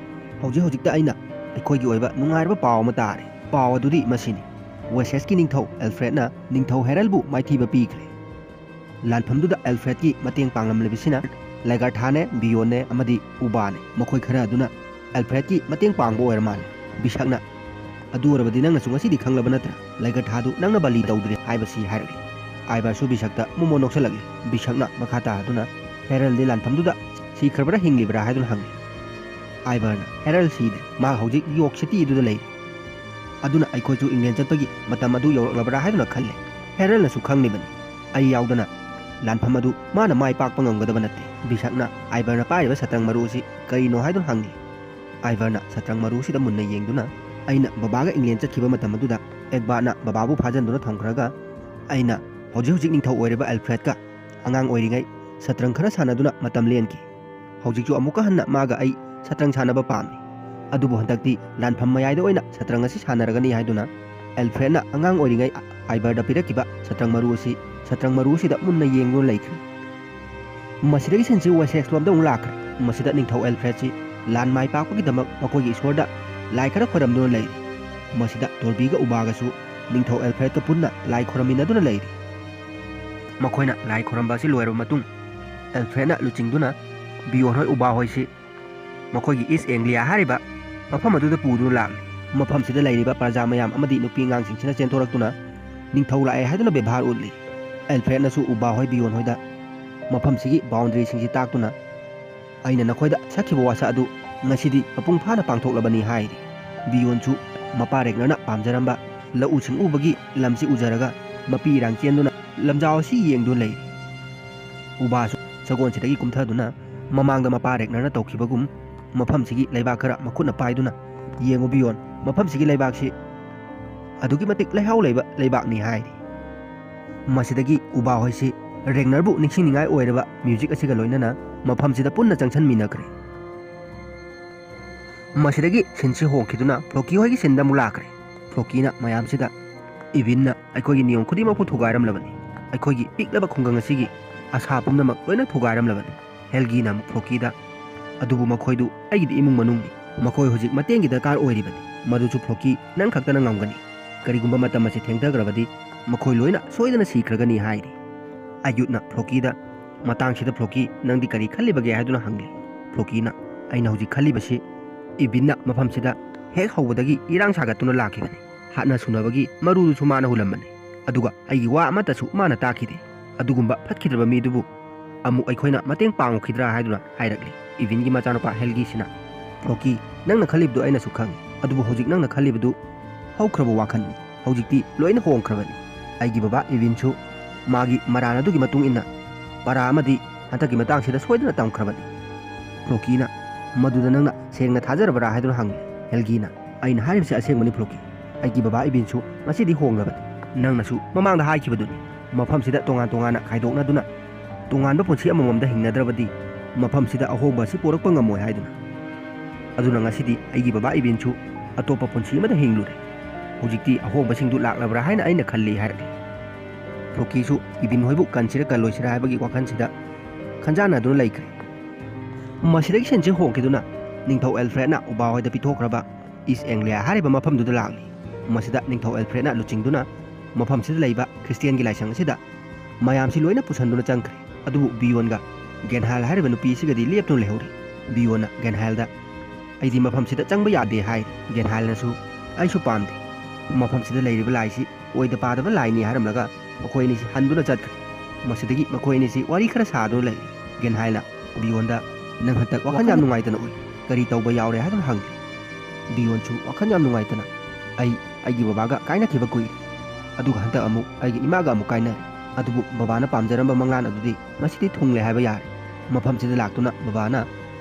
"ꯍꯧꯖꯤꯛ ꯍꯧꯖꯤꯛꯇ ꯑꯩꯅ ꯑꯩꯈꯣꯏꯒꯤ ꯑꯣꯏꯕ ꯅꯨꯡꯉꯥꯏꯔꯕ ꯄꯥꯎ ꯑꯃ ꯇꯥꯔꯦ꯫ ꯄꯥꯎ ꯑꯗꯨꯗꯤ ꯃꯁꯤꯅꯤ: ꯋꯦꯁꯦꯁꯀꯤ ꯅꯤꯡꯊꯧ ꯑꯦꯜꯐ꯭ꯔꯦꯗꯅ ꯅꯤꯡꯊꯧ ꯍꯦꯔꯜꯕꯨ ꯃꯥꯏꯊꯤꯕ ꯄꯤꯈ꯭ꯔꯦ꯫ ꯂꯥꯟꯐꯝꯗꯨꯗ ꯑꯦꯜꯐ꯭ꯔꯦꯗꯀꯤ ꯃꯇꯦꯡ ꯄꯥꯡꯂꯝꯂꯤꯕꯁꯤꯅ ꯂꯦꯒꯔꯊꯥꯅꯦ, ꯕꯤꯌꯣꯟꯅꯦ ꯑꯃꯗꯤ ꯎꯕꯥꯅꯦ꯫ ꯃꯈꯣꯏ ꯈꯔ ꯑꯗꯨꯅ ꯑꯦꯜꯐ꯭ꯔꯦꯗꯀꯤ ꯃꯇꯦꯡ ꯄꯥꯡꯕ ꯑꯣꯏꯔ ꯃꯥꯜꯂꯦ꯫ ꯕꯤꯁꯛꯅ, "ꯑꯗꯨ ꯑꯣꯏꯔꯕꯗꯤ ꯅꯪꯅꯁꯨ ꯉꯁꯤꯗꯤ ꯈꯪꯂꯕ ꯅꯠꯇ꯭ꯔꯥ? ꯂꯦꯒꯔꯊꯥꯗꯨ ꯅꯪꯅ ꯕꯂꯤ ꯇꯧꯗ꯭ꯔꯦ ꯍꯥꯏꯕꯁꯤ," ꯍꯥꯏꯔꯛꯂꯤ꯫ ꯑꯥꯏꯕꯔꯁꯨ ꯕꯤꯁꯛꯇ ꯃꯣꯃꯣ ꯅꯣꯛꯁꯜꯂꯛꯂꯤ꯫ ꯕꯤꯁꯛꯅ ꯃꯈꯥ ꯇꯥꯗꯨꯅ, "ꯍꯦꯔꯜꯗꯤ ꯂꯥꯟꯐꯝꯗꯨꯗ ꯁꯤꯈ꯭ꯔꯕ꯭ꯔꯥ ꯍꯤꯡꯂꯤꯕ꯭ꯔꯥ?" ꯍꯥꯏꯗꯨꯅ ꯍꯪꯂꯤ꯫ ꯑꯥꯏꯕꯔꯅ, "ꯍꯦꯔꯜ ꯁꯤꯗ꯭ꯔꯤ, ꯃꯥ ꯍꯧꯖꯤꯛ ꯌꯣꯔꯛ ꯁꯤꯇꯤ ꯑꯗꯨꯗ ꯂꯩ꯫ ꯑꯗꯨꯅ ꯑꯩꯈꯣꯏꯁꯨ ꯏꯪꯂꯦꯟ ꯆꯠꯄꯒꯤ ꯃꯇꯝ ꯑꯗꯨ ꯌꯧꯔꯛꯂꯕ꯭ꯔꯥ ꯍꯥꯏꯗꯨꯅ ꯈꯜꯂꯦ꯫ ꯍꯦꯔꯜꯅꯁꯨ ꯈꯪꯂꯤꯕꯅꯤ꯫ ꯑꯩ ꯌꯥꯎꯗꯅ ꯂꯥꯟꯐꯝ ꯑꯗꯨ ꯃꯥꯅ ꯃꯥꯏ ꯄꯥꯛꯄ ꯉꯝꯒꯗꯕ ꯅꯠꯇꯦ꯫" ꯕꯤꯁꯛꯅ ꯑꯥꯏꯕꯔꯅ ꯄꯥꯏꯔꯤꯕ ꯁꯇ꯭ꯔꯪ ꯃꯔꯨ ꯑꯁꯤ ꯀꯔꯤꯅꯣ ꯍꯥꯏꯗꯨꯅ ꯍꯪꯂꯤ꯫ ꯑꯥꯏꯕꯔꯅ ꯁꯇ꯭ꯔꯪ ꯃꯔꯨ ꯑꯁꯤꯗ ꯃꯨꯟꯅ ꯌꯦꯡꯗꯨꯅ, "ꯑꯩꯅ ꯕꯕꯥꯒ ꯏꯪꯂꯦꯟ ꯆꯠꯈꯤꯕ ꯃꯇꯝ ꯑꯗꯨꯗ ꯑꯦꯒꯕꯥꯔꯠꯅ ꯕꯕꯥꯕꯨ ꯐꯥꯖꯟꯗꯨꯅ ꯊꯝꯈ꯭ꯔꯒ ꯑꯩꯅ ꯍꯧꯖꯤꯛ ꯍꯧꯖꯤꯛ ꯅꯤꯡꯊꯧ ꯑꯣꯏꯔꯤꯕ ꯑꯦꯜꯐ꯭ꯔꯦꯗꯀ ꯑꯉꯥꯡ ꯑꯣꯏꯔꯤꯉꯩ ꯁꯇ꯭ꯔꯪ ꯈꯔ ꯁꯥꯟꯅꯗꯨꯅ ꯃꯇꯝ ꯂꯦꯟꯈꯤ꯫ ꯍꯧꯖꯤꯛꯁꯨ ꯑꯃꯨꯛꯀ ꯍꯟꯅ ꯃꯥꯒ ꯑꯩ ꯁꯇ꯭ꯔꯪ ꯁꯥꯟꯅꯕ ꯄꯥꯝꯃꯤ꯫ ꯑꯗꯨꯕꯨ ꯍꯟꯗꯛꯇꯤ ꯂꯥꯟꯐꯝ ꯃꯌꯥꯏꯗ ꯑꯣꯏꯅ ꯁꯇ꯭ꯔꯪ ꯑꯁꯤ ꯁꯥꯟꯅꯔꯒꯅꯤ" ꯍꯥꯏꯗꯨꯅ ꯑꯦꯜꯐ꯭ꯔꯦꯗꯅ ꯑꯉꯥꯡ ꯑꯣꯏꯔꯤꯉꯩ ꯑꯥꯏꯕꯔꯗ ꯄꯤꯔꯛꯈꯤꯕ ꯁꯇ꯭ꯔꯪ ꯃꯔꯨ ꯑꯁꯤ, ꯁꯇ꯭ꯔꯪ ꯃꯔꯨ ꯑꯁꯤꯗ ꯃꯨꯟꯅ ꯌꯦꯡꯗꯨꯅ ꯂꯩꯈ꯭ꯔꯦ꯫ ꯃꯁꯤꯗꯒꯤ ꯁꯤꯟꯁꯤ ꯋꯦꯁꯦꯛꯁ ꯂꯣꯝꯗ ꯑꯃꯨꯛ ꯂꯥꯛꯈ꯭ꯔꯦ꯫ ꯃꯁꯤꯗ ꯅꯤꯡꯊꯧ ꯑꯦꯜꯐ꯭ꯔꯦꯗꯁꯤ ꯂꯥꯟ ꯃꯥꯏ ꯄꯥꯛꯄꯒꯤꯗꯃꯛ ꯃꯈꯣꯏꯒꯤ ꯏꯁꯣꯔꯗ ꯂꯥꯏ ꯈꯔ ꯈꯣꯏꯔꯝꯗꯨꯅ ꯂꯩꯔꯤ꯫ ꯃꯁꯤꯗ ꯇꯣꯔꯕꯤꯒ ꯎꯕꯥꯒꯁꯨ ꯅꯤꯡꯊꯧ ꯑꯦꯜꯐ꯭ꯔꯦꯗꯀ ꯄꯨꯟꯅ ꯂꯥꯏ ꯈꯣꯏꯔꯝꯃꯤꯟꯅꯗꯨꯅ ꯂꯩꯔꯤ꯫ ꯃꯈꯣꯏꯅ ꯂꯥꯏ ꯈꯣꯏꯔꯝꯕ ꯑꯁꯤ ꯂꯣꯏꯔꯕ ꯃꯇꯨꯡ, ꯑꯦꯜꯐ꯭ꯔꯦꯗꯅ ꯂꯨꯆꯤꯡꯗꯨꯅ ꯕꯤꯌꯣꯟ ꯍꯣꯏ, ꯎꯕꯥ ꯍꯣꯏꯁꯤ ꯃꯈꯣꯏꯒꯤ ꯏꯁ ꯑꯦꯡꯂꯤꯌꯥ ꯍꯥꯏꯔꯤꯕ ꯃꯐꯝ ꯑꯗꯨꯗ ꯄꯨꯗꯨꯅ ꯂꯥꯛꯂꯤ꯫ ꯃꯐꯝꯁꯤꯗ ꯂꯩꯔꯤꯕ ꯄ꯭ꯔꯖꯥ ꯃꯌꯥꯝ ꯑꯃꯗꯤ ꯅꯨꯄꯤ ꯑꯉꯥꯡꯁꯤꯡꯁꯤꯅ ꯆꯦꯟꯊꯣꯔꯛꯇꯨꯅ ꯅꯤꯡꯊꯧ ꯂꯥꯛꯑꯦ ꯍꯥꯏꯗꯨꯅ ꯕꯦꯕꯥꯔ ꯎꯠꯂꯤ꯫ ꯑꯦꯜꯐ꯭ꯔꯦꯗꯅꯁꯨ ꯎꯕꯥ ꯍꯣꯏ, ꯕꯤꯌꯣꯟ ꯍꯣꯏꯗ ꯃꯐꯝꯁꯤꯒꯤ ꯕꯥꯎꯟꯗꯔꯤꯁꯤꯡꯁꯤ ꯇꯥꯛꯇꯨꯅ, "ꯑꯩꯅ ꯅꯈꯣꯏꯗ ꯁꯛꯈꯤꯕ ꯋꯥꯁꯛ ꯑꯗꯨ ꯉꯁꯤꯗꯤ ꯃꯄꯨꯡ ꯐꯥꯅ ꯄꯥꯡꯊꯣꯛꯂꯕꯅꯤ" ꯍꯥꯏꯔꯤ꯫ ꯕꯤꯌꯣꯟꯁꯨ ꯃꯄꯥ ꯔꯦꯒꯅꯔꯅ ꯄꯥꯝꯖꯔꯝꯕ ꯂꯧꯎ ꯁꯤꯡꯎꯕꯒꯤ ꯂꯝꯁꯤ ꯎꯖꯔꯒ ꯃꯄꯤ ꯏꯔꯥꯡ ꯆꯦꯟꯗꯨꯅ ꯂꯝꯖꯥꯎ ꯑꯁꯤ ꯌꯦꯡꯗꯨꯅ ꯂꯩꯔꯤ꯫ ꯎꯕꯥꯁꯨ ꯁꯒꯣꯜꯁꯤꯗꯒꯤ ꯀꯨꯝꯊꯗꯨꯅ ꯃꯃꯥꯡꯗ ꯃꯄꯥ ꯔꯦꯒꯅꯔꯅ ꯇꯧꯈꯤꯕꯒꯨꯝ ꯃꯐꯝꯁꯤꯒꯤ ꯂꯩꯕꯥꯛ ꯈꯔ ꯃꯈꯨꯠꯅ ꯄꯥꯏꯗꯨꯅ, "ꯌꯦꯡꯉꯨ ꯕꯤꯌꯣꯟ, ꯃꯐꯝꯁꯤꯒꯤ ꯂꯩꯕꯥꯛꯁꯤ ꯑꯗꯨꯛꯀꯤ ꯃꯇꯤꯛ ꯂꯩꯍꯥꯎ ꯂꯩꯕ ꯂꯩꯕꯥꯛꯅꯤ" ꯍꯥꯏꯔꯤ꯫ ꯃꯁꯤꯗꯒꯤ ꯎꯕꯥ ꯍꯣꯏꯁꯤ ꯔꯦꯒꯅꯔꯕꯨ ꯅꯤꯡꯁꯤꯡꯅꯤꯡꯉꯥꯏ ꯑꯣꯏꯔꯕ ꯃ꯭ꯌꯨꯖꯤꯛ ꯑꯁꯤꯒ ꯂꯣꯏꯅꯅ ꯃꯐꯝꯁꯤꯗ ꯄꯨꯟꯅ ꯆꯪꯁꯤꯟꯃꯤꯟꯅꯈ꯭ꯔꯦ꯫ ꯃꯁꯤꯗꯒꯤ ꯁꯤꯟꯁꯤ ꯍꯣꯡꯈꯤꯗꯨꯅ ꯐ꯭ꯂꯣꯀꯤ ꯍꯣꯏꯒꯤ ꯁꯤꯟꯗ ꯑꯃꯨꯛ ꯂꯥꯛꯈ꯭ꯔꯦ꯫ ꯐ꯭ꯂꯣꯀꯤꯅ ꯃꯌꯥꯝꯁꯤꯗ, "ꯏꯚꯤꯟꯅ ꯑꯩꯈꯣꯏꯒꯤ ꯅꯤꯌꯣꯝ ꯈꯨꯗꯤꯡꯃꯛꯄꯨ ꯊꯨꯒꯥꯏꯔꯝꯂꯕꯅꯤ꯫ ꯑꯩꯈꯣꯏꯒꯤ ꯄꯤꯛꯂꯕ ꯈꯨꯡꯒꯪ ꯑꯁꯤꯒꯤ ꯑꯁꯥ ꯄꯨꯝꯅꯃꯛ ꯂꯣꯏꯅ ꯊꯨꯒꯥꯏꯔꯝꯂꯕꯅꯤ꯫" ꯍꯦꯜꯒꯤꯅ ꯑꯃꯨꯛ ꯐ꯭ꯂꯣꯀꯤꯗ, "ꯑꯗꯨꯕꯨ ꯃꯈꯣꯏꯗꯨ ꯑꯩꯒꯤꯗꯤ ꯏꯃꯨꯡ ꯃꯅꯨꯡꯅꯤ꯫ ꯃꯈꯣꯏ ꯍꯧꯖꯤꯛ ꯃꯇꯦꯡꯒꯤ ꯗꯔꯀꯥꯔ ꯑꯣꯏꯔꯤꯕꯅꯤ꯫ ꯃꯗꯨꯁꯨ ꯐ꯭ꯂꯣꯀꯤ ꯅꯪ ꯈꯛꯇꯅ ꯉꯝꯒꯅꯤ꯫ ꯀꯔꯤꯒꯨꯝꯕ ꯃꯇꯝ ꯑꯁꯤ ꯊꯦꯡꯊꯈ꯭ꯔꯕꯗꯤ ꯃꯈꯣꯏ ꯂꯣꯏꯅ ꯁꯣꯏꯗꯅ ꯁꯤꯈ꯭ꯔꯒꯅꯤ ꯍꯥꯏꯔꯤ꯫ ꯑꯌꯨꯠꯅ ꯐ꯭ꯂꯣꯀꯤꯗ, "ꯃꯇꯥꯡꯁꯤꯗ ꯐ꯭ꯂꯣꯀꯤ, ꯅꯪꯗꯤ ꯀꯔꯤ ꯈꯜꯂꯤꯕꯒꯦ?" ꯍꯥꯏꯗꯨꯅ ꯍꯪꯂꯤ꯫ ꯐ꯭ꯂꯣꯀꯤꯅ, "ꯑꯩꯅ ꯍꯧꯖꯤꯛ ꯈꯜꯂꯤꯕꯁꯤ, ꯏꯕꯤꯟꯅ ꯃꯐꯝꯁꯤꯗ ꯍꯦꯛ ꯍꯧꯕꯗꯒꯤ ꯏꯔꯥꯡ ꯁꯥꯒꯠꯇꯨꯅ ꯂꯥꯛꯈꯤꯕꯅꯤ꯫ ꯍꯥꯠꯅ ꯁꯨꯅꯕꯒꯤ ꯃꯔꯨꯗꯨꯁꯨ ꯃꯥꯅ ꯍꯨꯜꯂꯝꯕꯅꯤ꯫ ꯑꯗꯨꯒ ꯑꯩꯒꯤ ꯋꯥ ꯑꯃꯠꯇꯁꯨ ꯃꯥꯅ ꯇꯥꯈꯤꯗꯦ꯫ ꯑꯗꯨꯒꯨꯝꯕ ꯐꯠꯈꯤꯗ꯭ꯔꯕ ꯃꯤꯗꯨꯕꯨ ꯑꯃꯨꯛ ꯑꯩꯈꯣꯏꯅ ꯃꯇꯦꯡ ꯄꯥꯡꯉꯨꯈꯤꯗ꯭ꯔꯥ?" ꯍꯥꯏꯗꯨꯅ ꯍꯥꯏꯔꯛꯂꯤ꯫ ꯏꯕꯤꯟꯒꯤ ꯃꯆꯥꯅꯨꯄꯥ ꯍꯦꯜꯒꯤꯁꯤꯅ, "ꯐ꯭ꯂꯣꯀꯤ, ꯅꯪꯅ ꯈꯜꯂꯤꯕꯗꯨ ꯑꯩꯅꯁꯨ ꯈꯪꯏ꯫ ꯑꯗꯨꯕꯨ ꯍꯧꯖꯤꯛ ꯅꯪꯅ ꯈꯜꯂꯤꯕꯗꯨ ꯍꯧꯈ꯭ꯔꯕ ꯋꯥꯈꯜꯅꯤ꯫ ꯍꯧꯖꯤꯛꯇꯤ ꯂꯣꯏꯅ ꯍꯣꯡꯈ꯭ꯔꯕꯅꯤ꯫ ꯑꯩꯒꯤ ꯕꯕꯥ ꯏꯕꯤꯟꯁꯨ ꯃꯥꯒꯤ ꯃꯔꯥꯜ ꯑꯗꯨꯒꯤ ꯃꯇꯨꯡ ꯏꯟꯅ ꯄꯔꯥ ꯑꯃꯗꯤ ꯍꯟꯗꯛꯀꯤ ꯃꯇꯥꯡꯁꯤꯗ ꯁꯣꯏꯗꯅ ꯇꯝꯈ꯭ꯔꯕꯅꯤ꯫" ꯐ꯭ꯂꯣꯀꯤꯅ, "ꯃꯗꯨꯗ ꯅꯪꯅ ꯁꯦꯡꯅ ꯊꯥꯖꯔꯕ꯭ꯔꯥ?" ꯍꯥꯏꯗꯨꯅ ꯍꯪꯏ꯫ ꯍꯦꯜꯒꯤꯅ, "ꯑꯩꯅ ꯍꯥꯏꯔꯤꯕꯁꯤ ꯑꯁꯦꯡꯕꯅꯤ ꯐ꯭ꯂꯣꯀꯤ꯫ ꯑꯩꯒꯤ ꯕꯕꯥ ꯏꯕꯤꯟꯁꯨ ꯉꯁꯤꯗꯤ ꯍꯣꯡꯂꯕꯅꯤ꯫ ꯅꯪꯅꯁꯨ ꯃꯃꯥꯡꯗ ꯍꯥꯏꯈꯤꯕꯗꯨꯅꯤ, ꯃꯐꯝꯁꯤꯗ ꯇꯣꯉꯥꯟ ꯇꯣꯉꯥꯟꯅ ꯈꯥꯏꯗꯣꯛꯅꯗꯨꯅ ꯇꯣꯉꯥꯟꯕ ꯄꯨꯟꯁꯤ ꯑꯃꯃꯝꯗ ꯍꯤꯡꯅꯗ꯭ꯔꯕꯗꯤ ꯃꯐꯝꯁꯤꯗ ꯑꯍꯣꯡꯕ ꯑꯁꯤ ꯄꯨꯔꯛꯄ ꯉꯝꯃꯣꯏ ꯍꯥꯏꯗꯨꯅ꯫ ꯑꯗꯨꯅ ꯉꯁꯤꯗꯤ ꯑꯩꯒꯤ ꯕꯕꯥ ꯏꯕꯤꯟꯁꯨ ꯑꯇꯣꯞꯄ ꯄꯨꯟꯁꯤ ꯑꯃꯗ ꯍꯤꯡꯂꯨꯔꯦ꯫ ꯍꯧꯖꯤꯛꯇꯤ ꯑꯍꯣꯡꯕꯁꯤꯡꯗꯨ ꯂꯥꯛꯂꯕ꯭ꯔꯥ ꯍꯥꯏꯅ ꯑꯩꯅ ꯈꯜꯂꯤ" ꯍꯥꯏꯔꯛꯂꯤ꯫ ꯐ꯭ꯂꯣꯀꯤꯁꯨ ꯏꯕꯤꯟ ꯍꯣꯏꯕꯨ ꯀꯟꯁꯤꯔ ꯀꯜꯂꯣꯏꯁꯤꯔ ꯍꯥꯏꯕꯒꯤ ꯋꯥꯈꯜꯁꯤꯗ ꯈꯟꯖꯥꯟꯅꯗꯨꯅ ꯂꯩꯈ꯭ꯔꯦ꯫ ꯃꯁꯤꯗꯒꯤ ꯁꯤꯟꯁꯦ ꯍꯣꯡꯈꯤꯗꯨꯅ ꯅꯤꯡꯊꯧ ꯑꯦꯜꯐ꯭ꯔꯦꯗꯅ ꯎꯕꯥ ꯍꯣꯏꯗ ꯄꯤꯊꯣꯛꯈ꯭ꯔꯕ ꯏꯁ ꯑꯦꯡꯂꯤꯌꯥ ꯍꯥꯏꯔꯤꯕ ꯃꯐꯝꯗꯨꯗ ꯂꯥꯛꯂꯤ꯫ ꯃꯁꯤꯗ ꯅꯤꯡꯊꯧ ꯑꯦꯜꯐ꯭ꯔꯦꯗꯅ ꯂꯨꯆꯤꯡꯗꯨꯅ ꯃꯐꯝꯁꯤꯗ ꯂꯩꯕ ꯈ꯭ꯔꯤꯁꯇꯤꯌꯥꯟꯒꯤ ꯂꯥꯏꯁꯪ ꯑꯁꯤꯗ ꯃꯌꯥꯝꯁꯤ ꯂꯣꯏꯅ ꯄꯨꯁꯟꯗꯨꯅ ꯆꯪꯈ꯭ꯔꯦ꯫ ꯑꯗꯨꯕꯨ ꯕꯤꯌꯣꯟꯒ ꯒꯦꯟꯍꯥꯏꯜ ꯍꯥꯏꯔꯤꯕ ꯅꯨꯄꯤ ꯑꯁꯤꯒꯗꯤ ꯂꯦꯞꯇꯨꯅ ꯂꯩꯍꯧꯔꯤ꯫ ꯕꯤꯌꯣꯟꯅ ꯒꯦꯟꯍꯥꯏꯜꯗ, "ꯑꯩꯗꯤ ꯃꯐꯝꯁꯤꯗ ꯆꯪꯕ ꯌꯥꯗꯦ" ꯍꯥꯏ꯫ ꯒꯦꯟꯍꯥꯏꯜꯅꯁꯨ, "ꯑꯩꯁꯨ ꯄꯥꯝꯗꯦ꯫ ꯃꯐꯝꯁꯤꯗ ꯂꯩꯔꯤꯕ ꯂꯥꯏꯁꯤ ꯑꯣꯏꯗ ꯄꯥꯗꯕ ꯂꯥꯏꯅꯤ" ꯍꯥꯏꯔꯝꯂꯒ ꯃꯈꯣꯏ ꯑꯅꯤꯁꯤ ꯍꯟꯗꯨꯅ ꯆꯠꯈ꯭ꯔꯦ꯫ ꯃꯁꯤꯗꯒꯤ ꯃꯈꯣꯏ ꯑꯅꯤꯁꯤ ꯋꯥꯔꯤ ꯈꯔ ꯁꯥꯗꯨꯅ ꯂꯩꯔꯤ꯫ ꯒꯦꯟꯍꯥꯏꯜꯅ ꯕꯤꯌꯣꯟꯗ, "ꯅꯪ ꯍꯟꯗꯛ ꯋꯥꯈꯜ ꯌꯥꯝ ꯅꯨꯡꯉꯥꯏꯇꯅ ꯎꯏ꯫ ꯀꯔꯤ ꯇꯧꯕ ꯌꯥꯎꯔꯦ?" ꯍꯥꯏꯗꯨꯅ ꯍꯪꯂꯤ꯫ ꯕꯤꯌꯣꯟꯁꯨ ꯋꯥꯈꯜ ꯌꯥꯝ ꯅꯨꯡꯉꯥꯏꯇꯅ, "ꯑꯩ ꯑꯩꯒꯤ ꯕꯕꯥꯒ ꯀꯥꯏꯅꯈꯤꯕ ꯀꯨꯏꯔꯦ꯫ ꯑꯗꯨꯒ ꯍꯟꯗꯛ ꯑꯃꯨꯛ ꯑꯩꯒꯤ ꯏꯃꯥꯒ ꯑꯃꯨꯛ ꯀꯥꯏꯅꯔꯦ꯫ ꯑꯗꯨꯕꯨ ꯕꯕꯥꯅ ꯄꯥꯝꯖꯔꯝꯕ ꯃꯪꯂꯥꯟ ꯑꯗꯨꯗꯤ ꯉꯁꯤꯗꯤ ꯊꯨꯡꯂꯦ ꯍꯥꯏꯕ ꯌꯥꯔꯦ꯫ ꯃꯐꯝꯁꯤꯗ ꯂꯥꯛꯇꯨꯅ ꯕꯕꯥꯅ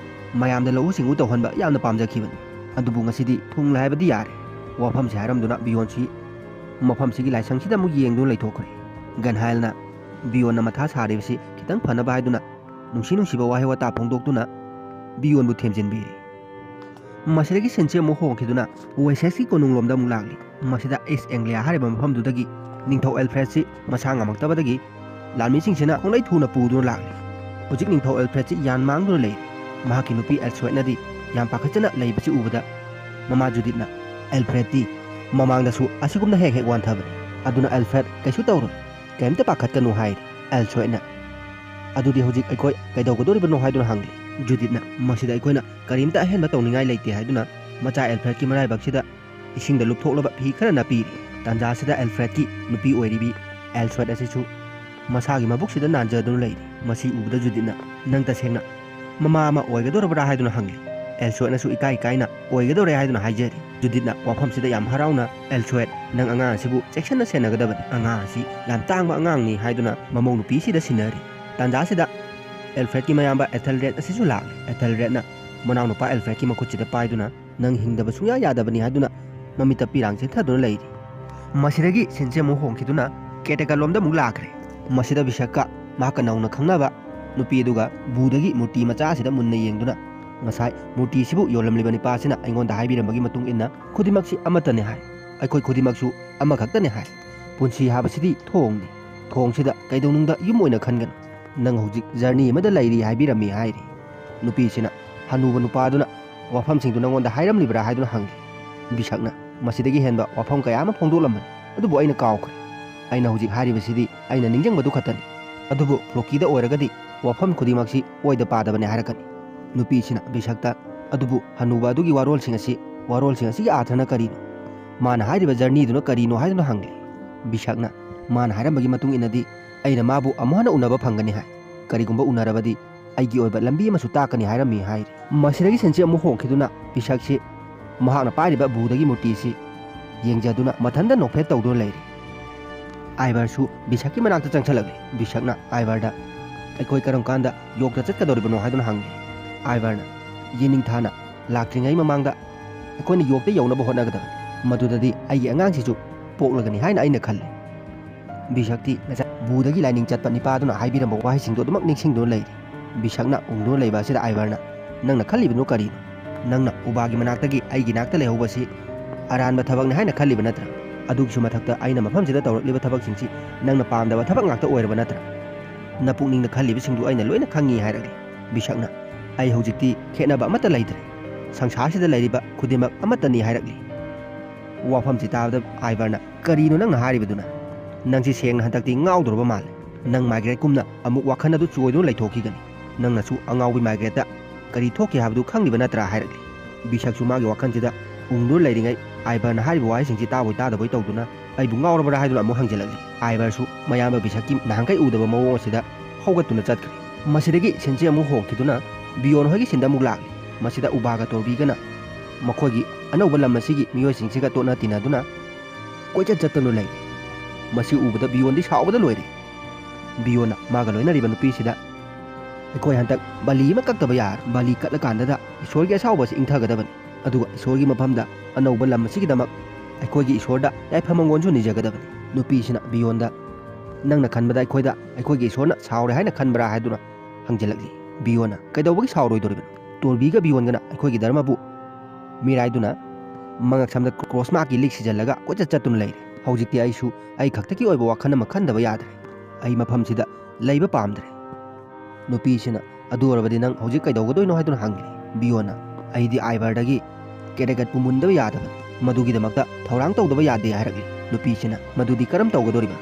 ꯃꯌꯥꯝꯗ ꯂꯧꯎ ꯁꯤꯡꯎ ꯇꯧꯍꯟꯕ ꯌꯥꯝꯅ ꯄꯥꯝꯖꯈꯤꯕꯅꯤ꯫ ꯑꯗꯨꯕꯨ ꯉꯁꯤꯗꯤ ꯊꯨꯡꯂꯦ ꯍꯥꯏꯕꯗꯤ ꯌꯥꯔꯦ꯫ ꯋꯥꯐꯝꯁꯤ ꯍꯥꯏꯔꯝꯗꯨꯅ ꯕꯤꯌꯣꯟꯁꯤ ꯃꯐꯝꯁꯤꯒꯤ ꯂꯥꯏꯁꯪꯁꯤꯗ ꯑꯃꯨꯛ ꯌꯦꯡꯗꯨꯅ ꯂꯩꯊꯣꯛꯈ꯭ꯔꯦ꯫ ꯒꯟꯍꯥꯏꯜꯅ ꯕꯤꯌꯣꯟꯅ ꯃꯊꯥ ꯁꯥꯔꯤꯕꯁꯤ ꯈꯤꯇꯪ ꯐꯅꯕ ꯍꯥꯏꯗꯨꯅ ꯅꯨꯡꯁꯤ ꯅꯨꯡꯁꯤꯕ ꯋꯥꯍꯩ ꯋꯥꯇꯥ ꯐꯣꯡꯗꯣꯛꯇꯨꯅ ꯕꯤꯌꯣꯟꯕꯨ ꯊꯦꯝꯖꯤꯟꯕꯤꯔꯤ꯫ ꯃꯁꯤꯗꯒꯤ ꯁꯤꯟꯁꯤ ꯑꯃꯨꯛ ꯍꯣꯡꯈꯤꯗꯨꯅ ꯋꯦꯁꯦꯁꯀꯤ ꯀꯣꯅꯨꯡꯂꯣꯝꯗ ꯑꯃꯨꯛ ꯂꯥꯛꯂꯤ꯫ ꯃꯁꯤꯗ ꯏꯁ ꯑꯦꯡꯂꯤꯌꯥ ꯍꯥꯏꯔꯤꯕ ꯃꯐꯝꯗꯨꯗꯒꯤ ꯅꯤꯡꯊꯧ ꯑꯦꯜꯐ꯭ꯔꯦꯗꯁꯤ ꯃꯁꯥ ꯉꯝꯃꯛꯇꯕꯗꯒꯤ ꯂꯥꯟꯃꯤꯁꯤꯡꯁꯤꯅ ꯈꯣꯡꯂꯩ ꯊꯨꯅ ꯄꯨꯗꯨꯅ ꯂꯥꯛꯂꯤ꯫ ꯍꯧꯖꯤꯛ ꯅꯤꯡꯊꯧ ꯑꯦꯜꯐ꯭ꯔꯦꯗꯁꯤ ꯌꯥꯝ ꯃꯥꯡꯗꯨꯅ ꯂꯩꯔꯤ꯫ ꯃꯍꯥꯛꯀꯤ ꯅꯨꯄꯤ ꯑꯦꯜꯁꯋꯦꯠꯅꯗꯤ ꯌꯥꯝ ꯄꯥꯈꯠꯆꯅ ꯂꯩꯕꯁꯤ ꯎꯕꯗ ꯃꯃꯥ ꯖꯨꯗꯤꯠꯅ, ꯑꯦꯜꯐ꯭ꯔꯦꯗꯇꯤ ꯃꯃꯥꯡꯗꯁꯨ ꯑꯁꯤꯒꯨꯝꯅ ꯍꯦꯛ ꯍꯦꯛ ꯋꯥꯟꯊꯕꯅꯤ꯫ ꯑꯗꯨꯅ ꯑꯦꯜꯐ꯭ꯔꯦꯗ, "ꯀꯩꯁꯨ ꯇꯧꯔꯣꯏ, ꯀꯔꯤꯝꯇ ꯄꯥꯈꯠꯀꯅꯨ" ꯍꯥꯏꯔꯤ꯫ ꯑꯦꯜꯁꯣꯏꯗꯅ, "ꯑꯗꯨꯗꯤ ꯍꯧꯖꯤꯛ ꯑꯩꯈꯣꯏ ꯀꯩꯗꯧꯒꯗꯧꯔꯤꯕꯅꯣ?" ꯍꯥꯏꯗꯨꯅ ꯍꯪꯂꯤ꯫ ꯖꯨꯗꯤꯠꯅ, "ꯃꯁꯤꯗ ꯑꯩꯈꯣꯏꯅ ꯀꯔꯤꯝꯇ ꯑꯍꯦꯟꯕ ꯇꯧꯅꯤꯡꯉꯥꯏ ꯂꯩꯇꯦ" ꯍꯥꯏꯗꯨꯅ ꯃꯆꯥ ꯑꯦꯜꯐ꯭ꯔꯦꯗꯀꯤ ꯃꯔꯥꯏꯕꯛꯁꯤꯗ ꯏꯁꯤꯡꯗ ꯂꯨꯞꯊꯣꯛꯂꯕ ꯐꯤ ꯈꯔ ꯅꯞꯄꯤꯔꯤ꯫ ꯇꯥꯟꯖꯥꯁꯤꯗ ꯑꯦꯜꯐ꯭ꯔꯦꯗꯀꯤ ꯅꯨꯄꯤ ꯑꯣꯏꯔꯤꯕꯤ ꯑꯦꯜꯁꯣꯏꯗ ꯑꯁꯤꯁꯨ ꯃꯁꯥꯒꯤ ꯃꯕꯨꯛꯁꯤꯗ ꯅꯥꯟꯖꯗꯨꯅ ꯂꯩꯔꯤ꯫ ꯃꯁꯤ ꯎꯕꯗ ꯖꯨꯗꯤꯠꯅ, "ꯅꯪ ꯇꯁꯦꯡꯅ ꯃꯃꯥ ꯑꯃ ꯑꯣꯏꯒꯗꯧꯔꯕ꯭ꯔꯥ?" ꯍꯥꯏꯗꯨꯅ ꯍꯪꯂꯤ꯫ ꯑꯦꯜꯁꯣꯏꯗꯅꯁꯨ ꯏꯀꯥꯏ ꯏꯀꯥꯏꯅ "ꯑꯣꯏꯒꯗꯧꯔꯦ" ꯍꯥꯏꯗꯨꯅ ꯍꯥꯏꯖꯔꯤ꯫ ꯖꯨꯗꯤꯠꯅ ꯋꯥꯐꯝꯁꯤꯗ ꯌꯥꯝ ꯍꯔꯥꯎꯅ, "ꯑꯦꯜꯁꯣꯏꯗ, ꯅꯪ ꯑꯉꯥꯡ ꯑꯁꯤꯕꯨ ꯆꯦꯛꯁꯤꯟꯅ ꯁꯦꯟꯅꯒꯗꯕꯅꯤ꯫ ꯑꯉꯥꯡ ꯑꯁꯤ ꯌꯥꯝ ꯇꯥꯡꯕ ꯑꯉꯥꯡꯅꯤ" ꯍꯥꯏꯗꯨꯅ ꯃꯃꯧ ꯅꯨꯄꯤꯁꯤꯗ ꯁꯤꯟꯅꯔꯤ꯫ ꯇꯥꯟꯖꯥꯁꯤꯗ ꯑꯦꯜꯐ꯭ꯔꯦꯗꯀꯤ ꯃꯌꯥꯝꯕ ꯑꯦꯊꯦꯜꯔꯦꯗ ꯑꯁꯤꯁꯨ ꯂꯥꯛꯂꯤ꯫ ꯑꯦꯊꯦꯜꯔꯦꯗꯅ ꯃꯅꯥꯎꯅꯨꯄꯥ ꯑꯦꯜꯐ꯭ꯔꯦꯗꯀꯤ ꯃꯈꯨꯠꯁꯤꯗ ꯄꯥꯏꯗꯨꯅ, "ꯅꯪ ꯍꯤꯡꯗꯕ ꯁꯨꯡꯌꯥ ꯌꯥꯗꯕꯅꯤ" ꯍꯥꯏꯗꯨꯅ ꯃꯃꯤꯠꯇ ꯄꯤꯔꯥꯡ ꯆꯦꯟꯊꯗꯨꯅ ꯂꯩꯔꯤ꯫ ꯃꯁꯤꯗꯒꯤ ꯁꯤꯟꯁꯦ ꯑꯃꯨꯛ ꯍꯣꯡꯈꯤꯗꯨꯅ ꯀꯦꯇꯦꯀꯥꯂꯣꯝꯗ ꯑꯃꯨꯛ ꯂꯥꯛꯈ꯭ꯔꯦ꯫ ꯃꯁꯤꯗ ꯕꯤꯁꯛꯀ ꯃꯍꯥꯛꯀ ꯅꯧꯅ ꯈꯪꯅꯕ ꯅꯨꯄꯤ ꯑꯗꯨꯒ ꯕꯨꯙꯒꯤ ꯃꯨꯔꯇꯤ ꯃꯆꯥ ꯑꯁꯤꯗ ꯃꯨꯟꯅ ꯌꯦꯡꯗꯨꯅ, "ꯉꯁꯥꯏ ꯃꯨꯔꯇꯤ ꯑꯁꯤꯕꯨ ꯌꯣꯜꯂꯝꯂꯤꯕ ꯅꯤꯄꯥ ꯑꯁꯤꯅ ꯑꯩꯉꯣꯟꯗ ꯍꯥꯏꯕꯤꯔꯝꯕꯒꯤ ꯃꯇꯨꯡ ꯏꯟꯅ ꯈꯨꯗꯤꯡꯃꯛꯁꯤ ꯑꯃꯠꯇꯅꯤ ꯍꯥꯏ꯫ ꯑꯩꯈꯣꯏ ꯈꯨꯗꯤꯡꯃꯛꯁꯨ ꯑꯃꯈꯛꯇꯅꯤ ꯍꯥꯏ꯫ ꯄꯨꯟꯁꯤ ꯍꯥꯏꯕꯁꯤꯗꯤ ꯊꯣꯡꯅꯤ꯫ ꯊꯣꯡꯁꯤꯗ ꯀꯩꯗꯧꯅꯨꯡꯗ ꯌꯨꯝ ꯑꯣꯏꯅ ꯈꯟꯒꯅꯨ꯫ ꯅꯪ ꯍꯧꯖꯤꯛ ꯖꯔꯅꯤ ꯑꯃꯗ ꯂꯩꯔꯤ" ꯍꯥꯏꯕꯤꯔꯝꯃꯤ ꯍꯥꯏꯔꯤ꯫ ꯅꯨꯄꯤꯁꯤꯅ ꯍꯅꯨꯕ ꯅꯨꯄꯥꯗꯨꯅ ꯋꯥꯐꯝꯁꯤꯡꯗꯨ ꯅꯪꯉꯣꯟꯗ ꯍꯥꯏꯔꯝꯂꯤꯕ꯭ꯔꯥ ꯍꯥꯏꯗꯨꯅ ꯍꯪꯂꯤ꯫ ꯕꯤꯁꯛꯅ, "ꯃꯁꯤꯗꯒꯤ ꯍꯦꯟꯕ ꯋꯥꯐꯝ ꯀꯌꯥ ꯑꯃ ꯐꯣꯡꯗꯣꯛꯂꯝꯕꯅꯤ, ꯑꯗꯨꯕꯨ ꯑꯩꯅ ꯀꯥꯎꯈ꯭ꯔꯦ꯫ ꯑꯩꯅ ꯍꯧꯖꯤꯛ ꯍꯥꯏꯔꯤꯕꯁꯤꯗꯤ ꯑꯩꯅ ꯅꯤꯡꯁꯤꯡꯕꯗꯨ ꯈꯛꯇꯅꯤ꯫ ꯑꯗꯨꯕꯨ ꯐ꯭ꯂꯣꯀꯤꯗ ꯑꯣꯏꯔꯒꯗꯤ ꯋꯥꯐꯝ ꯈꯨꯗꯤꯡꯃꯛꯁꯤ ꯑꯣꯏꯗ ꯄꯥꯗꯕꯅꯤ" ꯍꯥꯏꯔꯛꯀꯅꯤ꯫ ꯅꯨꯄꯤꯁꯤꯅ ꯕꯤꯁꯛꯇ, "ꯑꯗꯨꯕꯨ ꯍꯅꯨꯕ ꯑꯗꯨꯒꯤ ꯋꯥꯔꯣꯜꯁꯤꯡ ꯑꯁꯤ, ꯋꯥꯔꯣꯜꯁꯤꯡ ꯑꯁꯤꯒꯤ ꯑꯥꯔꯊꯅ ꯀꯔꯤꯅꯣ? ꯃꯥꯅ ꯍꯥꯏꯔꯤꯕ ꯖꯔꯅꯤꯗꯨꯅ ꯀꯔꯤꯅꯣ?" ꯍꯥꯏꯗꯨꯅ ꯍꯪꯂꯤ꯫ ꯕꯤꯁꯛꯅ, "ꯃꯥꯅ ꯍꯥꯏꯔꯝꯕꯒꯤ ꯃꯇꯨꯡ ꯏꯟꯅꯗꯤ ꯑꯩꯅ ꯃꯥꯕꯨ ꯑꯃꯨꯛ ꯍꯟꯅ ꯎꯅꯕ ꯐꯪꯒꯅꯤ ꯍꯥꯏ꯫ ꯀꯔꯤꯒꯨꯝꯕ ꯎꯅꯔꯕꯗꯤ ꯑꯩꯒꯤ ꯑꯣꯏꯕ ꯂꯝꯕꯤ ꯑꯃꯁꯨ ꯇꯥꯛꯀꯅꯤ" ꯍꯥꯏꯔꯝꯃꯤ ꯍꯥꯏꯔꯤ꯫ ꯃꯁꯤꯗꯒꯤ ꯁꯤꯟꯁꯤ ꯑꯃꯨꯛ ꯍꯣꯡꯈꯤꯗꯨꯅ ꯕꯤꯁꯛꯁꯤ ꯃꯍꯥꯛꯅ ꯄꯥꯏꯔꯤꯕ ꯕꯨꯙꯒꯤ ꯃꯨꯔꯇꯤꯁꯤ ꯌꯦꯡꯖꯗꯨꯅ ꯃꯊꯟꯇ ꯅꯣꯛꯐꯦꯠ ꯇꯧꯗꯨꯅ ꯂꯩꯔꯤ꯫ ꯑꯥꯏꯚꯔꯁꯨ ꯕꯤꯁꯛꯀꯤ ꯃꯅꯥꯛꯇ ꯆꯪꯁꯤꯜꯂꯛꯂꯤ꯫ ꯕꯤꯁꯛꯅ ꯑꯥꯏꯚꯔꯗ, "ꯑꯩꯈꯣꯏ ꯀꯔꯝ ꯀꯥꯟꯗ ꯌꯣꯛꯇ ꯆꯠꯀꯗꯧꯔꯤꯕꯅꯣ?" ꯍꯥꯏꯗꯨꯅ ꯍꯪꯂꯤ꯫ ꯑꯥꯏꯚꯔꯅ, "ꯌꯦꯅꯤꯡꯊꯥꯅ ꯂꯥꯛꯇ꯭ꯔꯤꯉꯩ ꯃꯃꯥꯡꯗ ꯑꯩꯈꯣꯏꯅ ꯌꯣꯛꯇ ꯌꯧꯅꯕ ꯍꯣꯠꯅꯒꯗꯕꯅꯤ꯫ ꯃꯗꯨꯗꯗꯤ ꯑꯩꯒꯤ ꯑꯉꯥꯡꯁꯤꯁꯨ ꯄꯣꯛꯂꯒꯅꯤ ꯍꯥꯏꯅ ꯑꯩꯅ ꯈꯜꯂꯤ"꯫ ꯕꯤꯁꯛꯇꯤ ꯉꯁꯥꯏ ꯕꯨꯙꯒꯤ ꯂꯥꯏꯅꯤꯡ ꯆꯠꯄ ꯅꯤꯄꯥꯗꯨꯅ ꯍꯥꯏꯕꯤꯔꯝꯕ ꯋꯥꯍꯩꯁꯤꯡꯗꯨ ꯑꯗꯨꯃꯛ ꯅꯤꯡꯁꯤꯡꯗꯨꯅ ꯂꯩꯔꯤ꯫ ꯕꯤꯁꯛꯅ ꯎꯪꯗꯨꯅ ꯂꯩꯕ ꯑꯁꯤꯗ ꯑꯥꯏꯚꯔꯅ, "ꯅꯪꯅ ꯈꯜꯂꯤꯕꯅꯣ ꯀꯔꯤꯅꯣ? ꯅꯪꯅ ꯎꯕꯥꯒꯤ ꯃꯅꯥꯛꯇꯒꯤ ꯑꯩꯒꯤ ꯅꯥꯛꯇ ꯂꯩꯍꯧꯕꯁꯤ ꯑꯔꯥꯟꯕ ꯊꯕꯛꯅꯤ ꯍꯥꯏꯅ ꯈꯜꯂꯤꯕ ꯅꯠꯇ꯭ꯔꯥ? ꯑꯗꯨꯒꯤꯁꯨ ꯃꯊꯛꯇ ꯑꯩꯅ ꯃꯐꯝꯁꯤꯗ ꯇꯧꯔꯛꯂꯤꯕ ꯊꯕꯛꯁꯤꯡꯁꯤ ꯅꯪꯅ ꯄꯥꯝꯗꯕ ꯊꯕꯛ ꯉꯥꯛꯇ ꯑꯣꯏꯔꯕ ꯅꯠꯇ꯭ꯔꯥ? ꯅꯄꯨꯛꯅꯤꯡꯗ ꯈꯜꯂꯤꯕꯁꯤꯡꯗꯨ ꯑꯩꯅ ꯂꯣꯏꯅ ꯈꯪꯉꯤ" ꯍꯥꯏꯔꯛꯂꯤ꯫ ꯕꯤꯁꯛꯅ, "ꯑꯩ ꯍꯧꯖꯤꯛꯇꯤ ꯈꯦꯠꯅꯕ ꯑꯃꯠꯇ ꯂꯩꯇ꯭ꯔꯦ꯫ ꯁꯪꯁꯥꯔꯁꯤꯗ ꯂꯩꯔꯤꯕ ꯈꯨꯗꯤꯡꯃꯛ ꯑꯃꯠꯇꯅꯤ" ꯍꯥꯏꯔꯛꯂꯤ꯫ ꯋꯥꯐꯝꯁꯤ ꯇꯥꯕꯗ ꯑꯥꯏꯕꯔꯅ, "ꯀꯔꯤꯅꯣ ꯅꯪꯅ ꯍꯥꯏꯔꯤꯕꯗꯨꯅ? ꯅꯪꯁꯤ ꯁꯦꯡꯅ ꯍꯟꯗꯛꯇꯤ ꯉꯥꯎꯗꯧꯔꯕ ꯃꯥꯜꯂꯦ꯫ ꯅꯪ ꯃꯥꯏꯒ꯭ꯔꯦꯠꯀꯨꯝꯅ ꯑꯃꯨꯛ ꯋꯥꯈꯜ ꯑꯗꯨ ꯆꯣꯏꯗꯨꯅ ꯂꯩꯊꯣꯛꯈꯤꯒꯅꯤ꯫ ꯅꯪꯅꯁꯨ ꯑꯉꯥꯎꯕꯤ ꯃꯥꯏꯒ꯭ꯔꯦꯠꯇ ꯀꯔꯤ ꯊꯣꯛꯈꯤ ꯍꯥꯏꯕꯗꯨ ꯈꯪꯂꯤꯕ ꯅꯠꯇ꯭ꯔꯥ?" ꯍꯥꯏꯔꯛꯂꯤ꯫ ꯕꯤꯁꯛꯁꯨ ꯃꯥꯒꯤ ꯋꯥꯈꯜꯁꯤꯗ ꯎꯪꯗꯨꯅ ꯂꯩꯔꯤꯉꯩ ꯑꯥꯏꯕꯔꯅ ꯍꯥꯏꯔꯤꯕ ꯋꯥꯍꯩꯁꯤꯡꯁꯤ ꯇꯥꯕꯣꯏ ꯇꯥꯗꯕꯣꯏ ꯇꯧꯗꯨꯅ ꯑꯩꯕꯨ ꯉꯥꯎꯔꯕ꯭ꯔꯥ ꯍꯥꯏꯗꯨꯅ ꯑꯃꯨꯛ ꯍꯪꯖꯤꯜꯂꯛꯂꯤ꯫ ꯑꯥꯏꯕꯔꯁꯨ ꯃꯌꯥꯝꯕ ꯕꯤꯁꯛꯀꯤ ꯅꯍꯥꯟꯈꯩ ꯎꯗꯕ ꯃꯑꯣꯡ ꯑꯁꯤꯗ ꯍꯧꯒꯠꯇꯨꯅ ꯆꯠꯈ꯭ꯔꯦ꯫ ꯃꯁꯤꯗꯒꯤ ꯁꯤꯟꯁꯤ ꯑꯃꯨꯛ ꯍꯣꯡꯈꯤꯗꯨꯅ ꯕꯤꯌꯣꯟ ꯍꯣꯏꯒꯤ ꯁꯤꯟꯗ ꯑꯃꯨꯛ ꯂꯥꯛꯂꯤ꯫ ꯃꯁꯤꯗ ꯎꯕꯥꯒ ꯇꯣꯔꯕꯤꯒꯅ ꯃꯈꯣꯏꯒꯤ ꯑꯅꯧꯕ ꯂꯝ ꯑꯁꯤꯒꯤ ꯃꯤꯑꯣꯏꯁꯤꯡꯁꯤꯒ ꯇꯣꯠꯅ ꯇꯤꯟꯅꯗꯨꯅ ꯀꯣꯏꯆꯠ ꯆꯠꯇꯨꯅ ꯂꯩ꯫ ꯃꯁꯤ ꯎꯕꯗ ꯕꯤꯌꯣꯟꯗꯤ ꯁꯥꯎꯕꯗ ꯂꯣꯏꯔꯦ꯫ ꯕꯤꯌꯣꯟꯅ ꯃꯥꯒ ꯂꯣꯏꯅꯔꯤꯕ ꯅꯨꯄꯤꯁꯤꯗ, "ꯑꯩꯈꯣꯏ ꯍꯟꯗꯛ ꯕꯥꯂꯤ ꯑꯃ ꯀꯛꯇꯕ ꯌꯥꯔꯣꯏ꯫ ꯕꯥꯂꯤ ꯀꯠꯂꯀꯥꯟꯗꯗ ꯏꯁꯣꯔꯒꯤ ꯑꯁꯥꯎꯕ ꯑꯁꯤ ꯏꯪꯊꯒꯗꯕꯅꯤ꯫ ꯑꯗꯨꯒ ꯏꯁꯣꯔꯒꯤ ꯃꯐꯝꯗ ꯑꯅꯧꯕ ꯂꯝ ꯑꯁꯤꯒꯤꯗꯃꯛ ꯑꯩꯈꯣꯏꯒꯤ ꯏꯁꯣꯔꯗ ꯌꯥꯏꯐ ꯃꯪꯒꯣꯜꯁꯨ ꯅꯤꯖꯒꯗꯕꯅꯤ꯫" ꯅꯨꯄꯤꯁꯤꯅ ꯕꯤꯌꯣꯟꯗ, "ꯅꯪꯅ ꯈꯟꯕꯗ ꯑꯩꯈꯣꯏꯗ ꯑꯩꯈꯣꯏꯒꯤ ꯏꯁꯣꯔꯅ ꯁꯥꯎꯔꯦ ꯍꯥꯏꯅ ꯈꯟꯕ꯭ꯔꯥ?" ꯍꯥꯏꯗꯨꯅ ꯍꯪꯖꯤꯜꯂꯛꯂꯤ꯫ ꯕꯤꯌꯣꯟꯅ, "ꯀꯩꯗꯧꯕꯒꯤ ꯁꯥꯎꯔꯣꯏꯗꯧꯔꯤꯕꯅꯣ? ꯇꯣꯔꯕꯤꯒ ꯕꯤꯌꯣꯟꯒꯅ ꯑꯩꯈꯣꯏꯒꯤ ꯙꯔꯃꯕꯨ ꯃꯤꯔꯥꯏꯗꯨꯅ ꯃꯉꯛꯁꯝꯗ ꯀ꯭ꯔꯣꯁ ꯃꯥꯔꯛꯀꯤ ꯂꯤꯛ ꯁꯤꯖꯜꯂꯒ ꯀꯣꯏꯆꯠ ꯆꯠꯇꯨꯅ ꯂꯩꯔꯦ꯫ ꯍꯧꯖꯤꯛꯇꯤ ꯑꯩꯁꯨ ꯑꯩ ꯈꯛꯇꯒꯤ ꯑꯣꯏꯕ ꯋꯥꯈꯜ ꯑꯃ ꯈꯟꯗꯕ ꯌꯥꯗ꯭ꯔꯦ꯫ ꯑꯩ ꯃꯐꯝꯁꯤꯗ ꯂꯩꯕ ꯄꯥꯝꯗ꯭ꯔꯦ꯫" ꯅꯨꯄꯤꯁꯤꯅ, "ꯑꯗꯨ ꯑꯣꯏꯔꯕꯗꯤ ꯅꯪ ꯍꯧꯖꯤꯛ ꯀꯩꯗꯧꯒꯗꯣꯏꯅꯣ?" ꯍꯥꯏꯗꯨꯅ ꯍꯪꯂꯤ꯫ ꯕꯤꯌꯣꯟꯅ, "ꯑꯩꯗꯤ ꯑꯥꯏꯕꯔꯗꯒꯤ ꯀꯦꯔꯦꯒꯠꯄꯨ ꯃꯨꯟꯗꯕ ꯌꯥꯗꯕꯅꯤ꯫ ꯃꯗꯨꯒꯤꯗꯃꯛꯇ ꯊꯧꯔꯥꯡ ꯇꯧꯗꯕ ꯌꯥꯗꯦ" ꯍꯥꯏꯔꯛꯂꯤ꯫ ꯅꯨꯄꯤꯁꯤꯅ, "ꯃꯗꯨꯗꯤ ꯀꯔꯝ ꯇꯧꯒꯗꯧꯔꯤꯕ?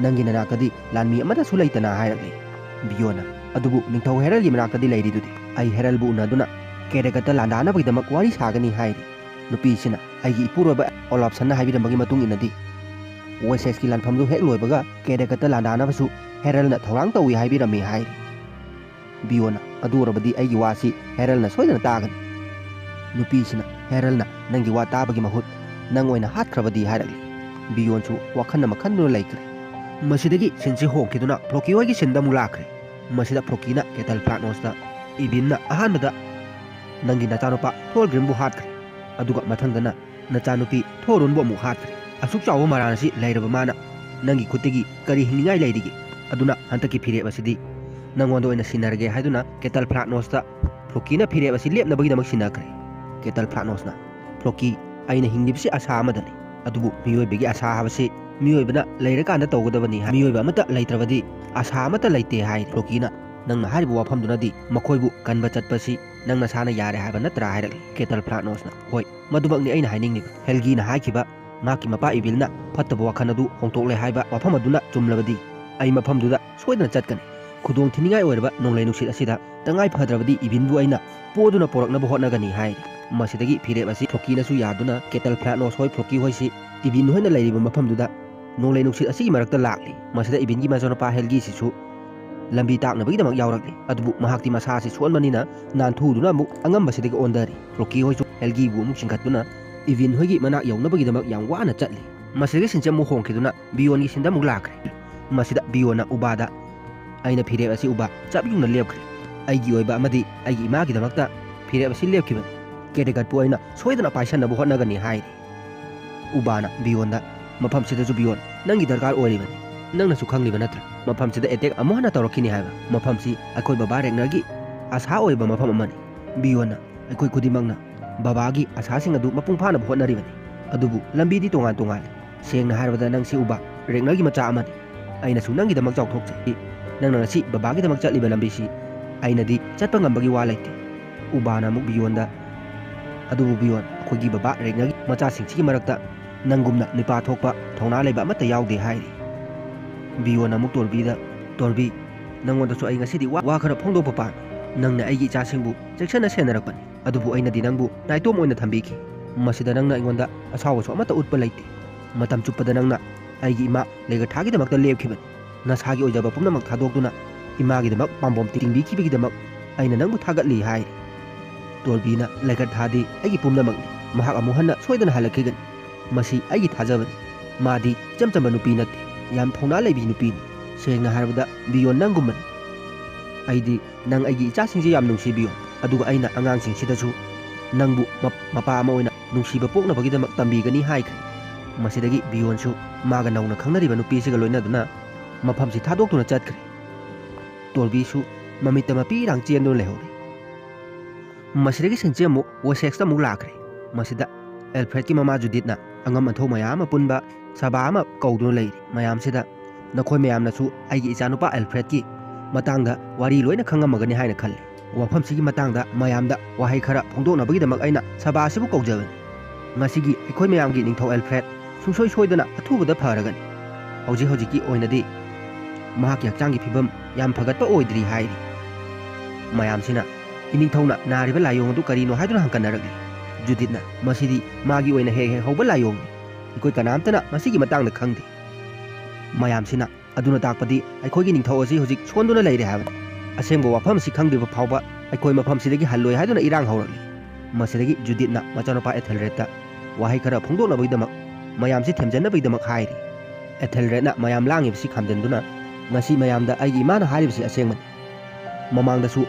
ꯅꯪꯒꯤ ꯅꯅꯥꯛꯇꯗꯤ ꯂꯥꯟꯃꯤ ꯑꯃꯠꯇꯁꯨ ꯂꯩꯇꯅ" ꯍꯥꯏꯔꯛꯂꯤ꯫ ꯕꯤꯌꯣꯟꯅ, "ꯑꯗꯨꯕꯨ ꯅꯤꯡꯊꯧ ꯍꯦꯔꯜꯒꯤ ꯃꯅꯥꯛꯇꯗꯤ ꯂꯩꯔꯤꯗꯨꯗꯤ꯫ ꯑꯩ ꯍꯦꯔꯜꯕꯨ ꯎꯅꯗꯨꯅ ꯀꯦꯔꯦꯒꯠꯇ ꯂꯥꯟꯗꯥꯅꯕꯒꯤꯗꯃꯛ ꯋꯥꯔꯤ ꯁꯥꯒꯅꯤ" ꯍꯥꯏꯔꯤ꯫ ꯅꯨꯄꯤꯁꯤꯅ, "ꯑꯩꯒꯤ ꯏꯄꯨꯔꯣꯏꯕ ꯑꯣꯂꯥꯞꯁꯟꯅ ꯍꯥꯏꯕꯤꯔꯝꯕꯒꯤ ꯃꯇꯨꯡ ꯏꯟꯅꯗꯤ, ꯋꯦꯁꯦꯁꯀꯤ ꯂꯥꯟꯐꯝꯗꯨ ꯍꯦꯛ ꯂꯣꯏꯕꯒ ꯀꯦꯔꯦꯒꯠꯇ ꯂꯥꯟꯗꯥꯅꯕꯁꯨ ꯍꯦꯔꯜꯅ ꯊꯧꯔꯥꯡ ꯇꯧꯏ ꯍꯥꯏꯕꯤꯔꯝꯃꯤ" ꯍꯥꯏꯔꯤ꯫ ꯕꯤꯌꯣꯟꯅ, "ꯑꯗꯨ ꯑꯣꯏꯔꯕꯗꯤ ꯑꯩꯒꯤ ꯋꯥꯁꯤ ꯍꯦꯔꯜꯅ ꯁꯣꯏꯗꯅ ꯇꯥꯒꯅꯤ꯫" ꯅꯨꯄꯤꯁꯤꯅ, "ꯍꯦꯔꯜꯅ ꯅꯪꯒꯤ ꯋꯥ ꯇꯥꯕꯒꯤ ꯃꯍꯨꯠ ꯅꯪ ꯑꯣꯏꯅ ꯍꯥꯠꯈ꯭ꯔꯕꯗꯤ" ꯍꯥꯏꯔꯛꯂꯤ꯫ ꯕꯤꯌꯣꯟꯁꯨ ꯋꯥꯈꯜ ꯑꯃ ꯈꯟꯗꯨꯅ ꯂꯩꯈ꯭ꯔꯦ꯫ ꯃꯁꯤꯗꯒꯤ ꯁꯤꯟꯁꯤ ꯍꯣꯡꯈꯤꯗꯨꯅ ꯐ꯭ꯂꯣꯀꯤ ꯍꯣꯏꯒꯤ ꯁꯤꯟꯗ ꯑꯃꯨꯛ ꯂꯥꯛꯈ꯭ꯔꯦ꯫ ꯃꯁꯤꯗ ꯐ꯭ꯂꯣꯀꯤꯅ ꯀꯦꯇꯜ ꯐ꯭ꯂꯥꯠꯅꯣꯁꯇ, "ꯏꯕꯤꯟꯅ ꯑꯍꯥꯟꯕꯗ ꯅꯪꯒꯤ ꯅꯆꯥꯅꯨꯄꯥ ꯊꯣꯔꯒ꯭ꯔꯤꯝꯕꯨ ꯍꯥꯠꯈ꯭ꯔꯦ, ꯑꯗꯨꯒ ꯃꯊꯪꯗꯅ ꯅꯆꯥꯅꯨꯄꯤ ꯊꯣꯔꯨꯟꯕꯨ ꯑꯃꯨꯛ ꯍꯥꯠꯈ꯭ꯔꯦ꯫ ꯑꯁꯨꯛ ꯆꯥꯎꯕ ꯃꯔꯥꯟ ꯑꯁꯤ ꯂꯩꯔꯕ ꯃꯥꯅ ꯅꯪꯒꯤ ꯈꯨꯠꯇꯒꯤ ꯀꯔꯤ ꯍꯤꯡꯅꯤꯡꯉꯥꯏ ꯂꯩꯔꯤꯒꯦ? ꯑꯗꯨꯅ ꯍꯟꯗꯛꯀꯤ ꯐꯤꯔꯦꯞ ꯑꯁꯤꯗꯤ ꯅꯪꯉꯣꯟꯗ ꯑꯣꯏꯅ ꯁꯤꯟꯅꯔꯒꯦ" ꯍꯥꯏꯗꯨꯅ ꯀꯦꯇꯜ ꯐ꯭ꯂꯥꯠꯅꯣꯁꯇ ꯐ꯭ꯂꯣꯀꯤꯅ ꯐꯤꯔꯦꯞ ꯑꯁꯤ ꯂꯦꯞꯅꯕꯒꯤꯗꯃꯛ ꯁꯤꯟꯅꯈ꯭ꯔꯦ꯫ ꯀꯦꯇꯜ ꯐ꯭ꯂꯥꯠꯅꯣꯁꯅ, "ꯐ꯭ꯂꯣꯀꯤ, ꯑꯩꯅ ꯍꯤꯡꯂꯤꯕꯁꯤ ꯑꯁꯥ ꯑꯃꯗꯅꯤ, ꯑꯗꯨꯕꯨ ꯃꯤꯑꯣꯏꯕꯒꯤ ꯑꯁꯥ ꯍꯥꯏꯕꯁꯤ ꯃꯤꯑꯣꯏꯕꯅ ꯂꯩꯔꯀꯥꯟꯗ ꯇꯧꯒꯗꯕꯅꯤ ꯍꯥꯏ꯫ ꯃꯤꯑꯣꯏꯕ ꯑꯃꯠꯇ ꯂꯩꯇ꯭ꯔꯕꯗꯤ ꯑꯁꯥ ꯑꯃꯠꯇ ꯂꯩꯇꯦ" ꯍꯥꯏ꯫ ꯐ꯭ꯂꯣꯀꯤꯅ "ꯅꯪꯅ ꯍꯥꯏꯔꯤꯕ ꯋꯥꯐꯝꯗꯨꯅꯗꯤ ꯃꯈꯣꯏꯕꯨ ꯀꯟꯕ ꯆꯠꯄꯁꯤ ꯅꯪ ꯅꯁꯥꯅ ꯌꯥꯔꯦ ꯍꯥꯏꯕ ꯅꯠꯇ꯭ꯔꯥ?" ꯍꯥꯏꯔꯛꯂꯤ ꯀꯦꯇꯜ ꯐ꯭ꯂꯥꯠꯅꯣꯁꯅ꯫ "ꯍꯣꯏ, ꯃꯗꯨꯃꯛꯅꯤ ꯑꯩꯅ ꯍꯥꯏꯅꯤꯡꯂꯤꯕ꯫ ꯍꯦꯜꯒꯤꯅ ꯍꯥꯏꯈꯤꯕ ꯃꯍꯥꯛꯀꯤ ꯃꯄꯥ ꯏꯕꯤꯜꯅ ꯐꯠꯇꯕ ꯋꯥꯈꯜ ꯑꯗꯨ ꯍꯣꯡꯗꯣꯛꯂꯦ ꯍꯥꯏꯕ ꯋꯥꯐꯝ ꯑꯗꯨꯅ ꯆꯨꯝꯂꯕꯗꯤ ꯑꯩ ꯃꯐꯝꯗꯨꯗ ꯁꯣꯏꯗꯅ ꯆꯠꯀꯅꯤ꯫ ꯈꯨꯗꯣꯡ ꯊꯤꯅꯤꯡꯉꯥꯏ ꯑꯣꯏꯔꯕ ꯅꯣꯡꯂꯩ ꯅꯨꯡꯁꯤꯠ ꯑꯁꯤꯗ ꯇꯉꯥꯏ ꯐꯗ꯭ꯔꯕꯗꯤ ꯏꯕꯤꯟꯕꯨ ꯑꯩꯅ ꯄꯣꯗꯨꯅ ꯄꯣꯔꯛꯅꯕ ꯍꯣꯠꯅꯒꯅꯤ" ꯍꯥꯏꯔꯤ꯫ ꯃꯁꯤꯗꯒꯤ ꯐꯤꯔꯦꯞ ꯑꯁꯤ ꯐ꯭ꯂꯣꯀꯤꯅꯁꯨ ꯌꯥꯗꯨꯅ ꯀꯦꯇꯜ ꯐ꯭ꯂꯥꯠꯅꯣꯁ ꯍꯣꯏ, ꯐ꯭ꯂꯣꯀꯤ ꯍꯣꯏꯁꯤ ꯏꯕꯤꯟ ꯍꯣꯏꯅ ꯂꯩꯔꯤꯕ ꯃꯐꯝꯗꯨꯗ ꯅꯣꯡꯂꯩ ꯅꯨꯡꯁꯤꯠ ꯑꯁꯤꯒꯤ ꯃꯔꯛꯇ ꯂꯥꯛꯂꯤ꯫ ꯃꯁꯤꯗ ꯏꯕꯤꯟꯒꯤ ꯃꯆꯥꯅꯨꯄꯥ ꯍꯦꯜꯒꯤꯁꯤꯁꯨ ꯂꯝꯕꯤ ꯇꯥꯛꯅꯕꯒꯤꯗꯃꯛ ꯌꯥꯎꯔꯛꯂꯤ꯫ ꯑꯗꯨꯕꯨ ꯃꯍꯥꯛꯇꯤ ꯃꯁꯥ ꯑꯁꯤ ꯁꯣꯟꯕꯅꯤꯅ ꯅꯥꯟꯊꯨꯗꯨꯅ ꯑꯃꯨꯛ ꯑꯉꯝꯕꯁꯤꯗꯒꯤ ꯑꯣꯟꯊꯔꯤ꯫ ꯐ꯭ꯂꯣꯀꯤ ꯍꯣꯏꯁꯨ ꯍꯦꯜꯒꯤꯕꯨ ꯑꯃꯨꯛ ꯆꯤꯡꯈꯠꯇꯨꯅ ꯏꯕꯤꯟ ꯍꯣꯏꯒꯤ ꯃꯅꯥꯛ ꯌꯧꯅꯕꯒꯤꯗꯃꯛ ꯌꯥꯝ ꯋꯥꯅ ꯆꯠꯂꯤ꯫ ꯃꯁꯤꯗꯒꯤ ꯁꯤꯟꯁꯦ ꯑꯃꯨꯛ ꯍꯣꯡꯈꯤꯗꯨꯅ ꯕꯤꯌꯣꯟꯒꯤ ꯁꯤꯟꯗ ꯑꯃꯨꯛ ꯂꯥꯛꯈ꯭ꯔꯦ꯫ ꯃꯁꯤꯗ ꯕꯤꯌꯣꯟꯅ ꯎꯕꯥꯗ, "ꯑꯩꯅ ꯐꯤꯔꯦꯞ ꯑꯁꯤ ꯎꯕꯥ ꯆꯞ ꯌꯨꯡꯅ ꯂꯦꯞꯈ꯭ꯔꯦ꯫ ꯑꯩꯒꯤ ꯑꯣꯏꯕ ꯑꯃꯗꯤ ꯑꯩꯒꯤ ꯏꯃꯥꯒꯤꯗꯃꯛꯇ ꯐꯤꯔꯦꯞ ꯑꯁꯤ ꯂꯦꯞꯈꯤꯕꯅꯤ꯫ ꯀꯦꯇꯦꯒꯠꯄꯨ ꯑꯩꯅ ꯁꯣꯏꯗꯅ ꯄꯥꯏꯁꯟꯅꯕ ꯍꯣꯠꯅꯒꯅꯤ" ꯍꯥꯏꯔꯤ꯫ ꯎꯕꯥꯅ ꯕꯤꯌꯣꯟꯗ, "ꯃꯐꯝꯁꯤꯗꯁꯨ ꯕꯤꯌꯣꯟ, ꯅꯪꯒꯤ ꯗꯔꯀꯥꯔ ꯑꯣꯏꯔꯤꯕꯅꯤ꯫ ꯅꯪꯅꯁꯨ ꯈꯪꯂꯤꯕ ꯅꯠꯇ꯭ꯔꯥ? ꯃꯐꯝꯁꯤꯗ ꯑꯦꯇꯦꯛ ꯑꯃꯨꯛ ꯍꯟꯅ ꯇꯧꯔꯛꯈꯤꯅꯤ ꯍꯥꯏꯕ꯫ ꯃꯐꯝꯁꯤ ꯑꯩꯈꯣꯏ ꯕꯕꯥ ꯔꯦꯒꯅꯔꯒꯤ ꯑꯁꯥ ꯑꯣꯏꯕ ꯃꯐꯝ ꯑꯃꯅꯤ꯫ ꯕꯤꯌꯣꯟꯅ, ꯑꯩꯈꯣꯏ ꯈꯨꯗꯤꯡꯃꯛꯅ ꯕꯕꯥꯒꯤ ꯑꯁꯥꯁꯤꯡ ꯑꯗꯨ ꯃꯄꯨꯡ ꯐꯥꯅꯕ ꯍꯣꯠꯅꯔꯤꯕꯅꯤ꯫ ꯑꯗꯨꯕꯨ ꯂꯝꯕꯤꯗꯤ ꯇꯣꯉꯥꯟ ꯇꯣꯉꯥꯜꯂꯤ꯫ ꯁꯦꯡꯅ ꯍꯥꯏꯔꯕꯗ ꯅꯪꯁꯤ ꯎꯕꯥ ꯔꯦꯒꯅꯔꯒꯤ ꯃꯆꯥ ꯑꯃꯅꯤ꯫ ꯑꯩꯅꯁꯨ ꯅꯪꯒꯤꯗꯃꯛ ꯆꯥꯎꯊꯣꯛꯆꯩ꯫ ꯅꯪꯅ ꯉꯁꯤ ꯕꯕꯥꯒꯤꯗꯃꯛ ꯆꯠꯂꯤꯕ ꯂꯝꯕꯤꯁꯤ ꯑꯩꯅꯗꯤ ꯆꯠꯄ ꯉꯝꯕꯒꯤ ꯋꯥ ꯂꯩꯇꯦ"꯫ ꯎꯕꯥꯅ ꯑꯃꯨꯛ ꯕꯤꯌꯣꯟꯗ, "ꯑꯗꯨꯕꯨ ꯕꯤꯌꯣꯟ, ꯑꯩꯈꯣꯏꯒꯤ ꯕꯕꯥ ꯔꯦꯒꯅꯔꯒꯤ ꯃꯆꯥꯁꯤꯡꯁꯤꯒꯤ ꯃꯔꯛꯇ ꯅꯪꯒꯨꯝꯅ ꯅꯨꯄꯥ ꯊꯣꯛꯄ ꯊꯧꯅꯥ ꯂꯩꯕ ꯑꯃꯠꯇ ꯌꯥꯎꯗꯦ" ꯍꯥꯏꯔꯤ꯫ ꯕꯤꯌꯣꯟꯅ ꯑꯃꯨꯛ ꯇꯣꯔꯕꯤꯗ, "ꯇꯣꯔꯕꯤ, ꯅꯪꯉꯣꯟꯗꯁꯨ ꯑꯩ ꯉꯁꯤꯗꯤ ꯋꯥ, ꯋꯥ ꯈꯔ ꯐꯣꯡꯗꯣꯛꯄ ꯄꯥꯝꯃꯤ꯫ ꯅꯪꯅ ꯑꯩꯒꯤ ꯏꯆꯥꯁꯤꯡꯕꯨ ꯆꯦꯛꯁꯤꯟꯅ ꯁꯦꯟꯅꯔꯛꯄꯅꯤ, ꯑꯗꯨꯕꯨ ꯑꯩꯅꯗꯤ ꯅꯪꯕꯨ ꯅꯥꯏꯇꯣꯝ ꯑꯣꯏꯅ ꯊꯝꯕꯤꯈꯤ꯫ ꯃꯁꯤꯗ ꯅꯪꯅ ꯑꯩꯉꯣꯟꯗ ꯑꯁꯥꯎꯕꯁꯨ ꯑꯃꯠꯇ ꯎꯠꯄ ꯂꯩꯇꯦ꯫ ꯃꯇꯝ ꯆꯨꯞꯄꯗ ꯅꯪꯅ ꯑꯩꯒꯤ ꯏꯃꯥ ꯂꯦꯒꯊꯥꯒꯤꯗꯃꯛꯇ ꯂꯦꯞꯈꯤꯕꯅꯤ꯫ ꯅꯁꯥꯒꯤ ꯑꯣꯏꯖꯕ ꯄꯨꯝꯅꯃꯛ ꯊꯥꯗꯣꯛꯇꯨꯅ ꯏꯃꯥꯒꯤꯗꯃꯛ ꯄꯥꯝꯕꯣꯝ ꯇꯤꯡꯕꯤꯈꯤꯕꯒꯤꯗꯃꯛ ꯑꯩꯅ ꯅꯪꯕꯨ ꯊꯥꯒꯠꯂꯤ" ꯍꯥꯏꯔꯤ꯫ ꯇꯣꯔꯕꯤꯅ, "ꯂꯦꯒꯊꯥꯗꯤ ꯑꯩꯒꯤ ꯄꯨꯝꯅꯃꯛꯅꯤ꯫ ꯃꯍꯥꯛ ꯑꯃꯨꯛ ꯍꯟꯅ ꯁꯣꯏꯗꯅ ꯍꯜꯂꯛꯈꯤꯒꯅꯤ꯫ ꯃꯁꯤ ꯑꯩꯒꯤ ꯊꯥꯖꯕꯅꯤ꯫ ꯃꯥꯗꯤ ꯏꯆꯝ ꯆꯝꯕ ꯅꯨꯄꯤ ꯅꯠꯇꯦ꯫ ꯌꯥꯝ ꯊꯧꯅꯥ ꯂꯩꯕꯤ ꯅꯨꯄꯤꯅꯤ꯫ ꯁꯦꯡꯅ ꯍꯥꯏꯔꯕꯗ ꯕꯤꯌꯣꯟ ꯅꯪꯒꯨꯝꯕꯅꯤ꯫ ꯑꯩꯗꯤ ꯅꯪ ꯑꯩꯒꯤ ꯏꯆꯥꯁꯤꯡꯁꯦ ꯌꯥꯝ ꯅꯨꯡꯁꯤꯕꯤꯌꯣ, ꯑꯗꯨꯒ ꯑꯩꯅ ꯑꯉꯥꯡꯁꯤꯡꯁꯤꯗꯁꯨ ꯅꯪꯕꯨ ꯃꯞ-, ꯃꯄꯥ ꯑꯃ ꯑꯣꯏꯅ ꯅꯨꯡꯁꯤꯕ ꯄꯣꯛꯅꯕꯒꯤꯗꯃꯛ ꯇꯝꯕꯤꯒꯅꯤ" ꯍꯥꯏꯈ꯭ꯔꯦ꯫ ꯃꯁꯤꯗꯒꯤ ꯕꯤꯌꯣꯟꯁꯨ ꯃꯥꯒ ꯅꯧꯅ ꯈꯪꯅꯔꯤꯕ ꯅꯨꯄꯤꯁꯤꯒ ꯂꯣꯏꯅꯗꯨꯅ ꯃꯐꯝꯁꯤ ꯊꯥꯗꯣꯛꯇꯨꯅ ꯆꯠꯈ꯭ꯔꯦ꯫ ꯇꯣꯔꯕꯤꯁꯨ ꯃꯃꯤꯠꯇ ꯃꯄꯤꯔꯥꯡ ꯆꯦꯟꯗꯨꯅ ꯂꯩꯍꯧꯔꯦ꯫ ꯃꯁꯤꯗꯒꯤ ꯁꯤꯟꯁꯦ ꯑꯃꯨꯛ ꯋꯦꯁꯦꯛꯁꯇ ꯑꯃꯨꯛ ꯂꯥꯛꯈ꯭ꯔꯦ꯫ ꯃꯁꯤꯗ ꯑꯦꯜꯐ꯭ꯔꯦꯗꯀꯤ ꯃꯃꯥ ꯖꯨꯗꯤꯠꯅ ꯑꯉꯝ ꯑꯊꯧ ꯃꯌꯥꯝ ꯑꯃ ꯄꯨꯟꯕ ꯁꯚꯥ ꯑꯃ ꯀꯧꯗꯨꯅ ꯂꯩꯔꯤ꯫ ꯃꯌꯥꯝꯁꯤꯗ, "ꯅꯈꯣꯏ ꯃꯌꯥꯝꯅꯁꯨ ꯑꯩꯒꯤ ꯏꯆꯥꯅꯨꯄꯥ ꯑꯦꯜꯐ꯭ꯔꯦꯗꯀꯤ ꯃꯇꯥꯡꯗ ꯋꯥꯔꯤ ꯂꯣꯏꯅ ꯈꯪꯉꯝꯃꯒꯅꯤ ꯍꯥꯏꯅ ꯈꯜꯂꯤ꯫ ꯋꯥꯐꯝꯁꯤꯒꯤ ꯃꯇꯥꯡꯗ ꯃꯌꯥꯝꯗ ꯋꯥꯍꯩ ꯈꯔ ꯐꯣꯡꯗꯣꯛꯅꯕꯒꯤꯗꯃꯛ ꯑꯩꯅ ꯁꯚꯥ ꯑꯁꯤꯕꯨ ꯀꯧꯖꯕꯅꯤ꯫ ꯉꯁꯤꯒꯤ ꯑꯩꯈꯣꯏ ꯃꯌꯥꯝꯒꯤ ꯅꯤꯡꯊꯧ ꯑꯦꯜꯐ꯭ꯔꯦꯗ ꯁꯨꯡꯁꯣꯏ ꯁꯣꯏꯗꯅ ꯑꯊꯨꯕꯗ ꯐꯔꯒꯅꯤ꯫ ꯍꯧꯖꯤꯛ ꯍꯧꯖꯤꯛꯀꯤ ꯑꯣꯏꯅꯗꯤ ꯃꯍꯥꯛꯀꯤ ꯍꯛꯆꯥꯡꯒꯤ ꯐꯤꯕꯝ ꯌꯥꯝ ꯐꯒꯠꯄ ꯑꯣꯏꯗ꯭ꯔꯤ ꯍꯥꯏꯔꯤ꯫ ꯃꯌꯥꯝꯁꯤꯅ ꯏꯅꯤꯡꯊꯧꯅ ꯅꯥꯔꯤꯕ ꯂꯥꯏꯑꯣꯡ ꯑꯗꯨ ꯀꯔꯤꯅꯣ ꯍꯥꯏꯗꯨꯅ ꯍꯪꯀꯠꯅꯔꯛꯂꯤ꯫ ꯖꯨꯗꯤꯠꯅ, "ꯃꯁꯤꯗꯤ ꯃꯥꯒꯤ ꯑꯣꯏꯅ ꯍꯦꯛ ꯍꯦꯛ ꯍꯧꯕ ꯂꯥꯏꯑꯣꯡꯅꯤ꯫ ꯑꯩꯈꯣꯏ ꯀꯅꯥꯝꯇꯅ ꯃꯁꯤꯒꯤ ꯃꯇꯥꯡꯗ ꯈꯪꯗꯦ꯫" ꯃꯌꯥꯝꯁꯤꯅ, "ꯑꯗꯨꯅ ꯇꯥꯛꯄꯗꯤ ꯑꯩꯈꯣꯏꯒꯤ ꯅꯤꯡꯊꯧ ꯑꯁꯤ ꯍꯧꯖꯤꯛ ꯁꯣꯟꯗꯨꯅ ꯂꯩꯔꯦ ꯍꯥꯏꯕꯅꯤ꯫ ꯑꯁꯦꯡꯕ ꯋꯥꯐꯝ ꯑꯁꯤ ꯈꯪꯗ꯭ꯔꯤꯕ ꯐꯥꯎꯕ ꯑꯩꯈꯣꯏ ꯃꯐꯝꯁꯤꯗꯒꯤ ꯍꯜꯂꯣꯏ" ꯍꯥꯏꯗꯨꯅ ꯏꯔꯥꯡ ꯍꯧꯔꯛꯂꯤ꯫ ꯃꯁꯤꯗꯒꯤ ꯖꯨꯗꯤꯠꯅ ꯃꯆꯥꯅꯨꯄꯥ ꯑꯦꯊꯦꯜꯔꯦꯗꯇ ꯋꯥꯍꯩ ꯈꯔ ꯐꯣꯡꯗꯣꯛꯅꯕꯒꯤꯗꯃꯛ, ꯃꯌꯥꯝꯁꯤ ꯊꯦꯝꯖꯤꯟꯅꯕꯒꯤꯗꯃꯛ ꯍꯥꯏꯔꯤ꯫ ꯑꯦꯊꯦꯜꯔꯦꯗꯅ ꯃꯌꯥꯝ ꯂꯥꯡꯉꯤꯕꯁꯤ ꯈꯥꯝꯖꯤꯟꯗꯨꯅ, "ꯉꯁꯤ ꯃꯌꯥꯝꯗ ꯑꯩꯒꯤ ꯏꯃꯥꯅ ꯍꯥꯏꯔꯤꯕꯁꯤ ꯑꯁꯦꯡꯕꯅꯤ꯫ ꯃꯃꯥꯡꯗꯁꯨ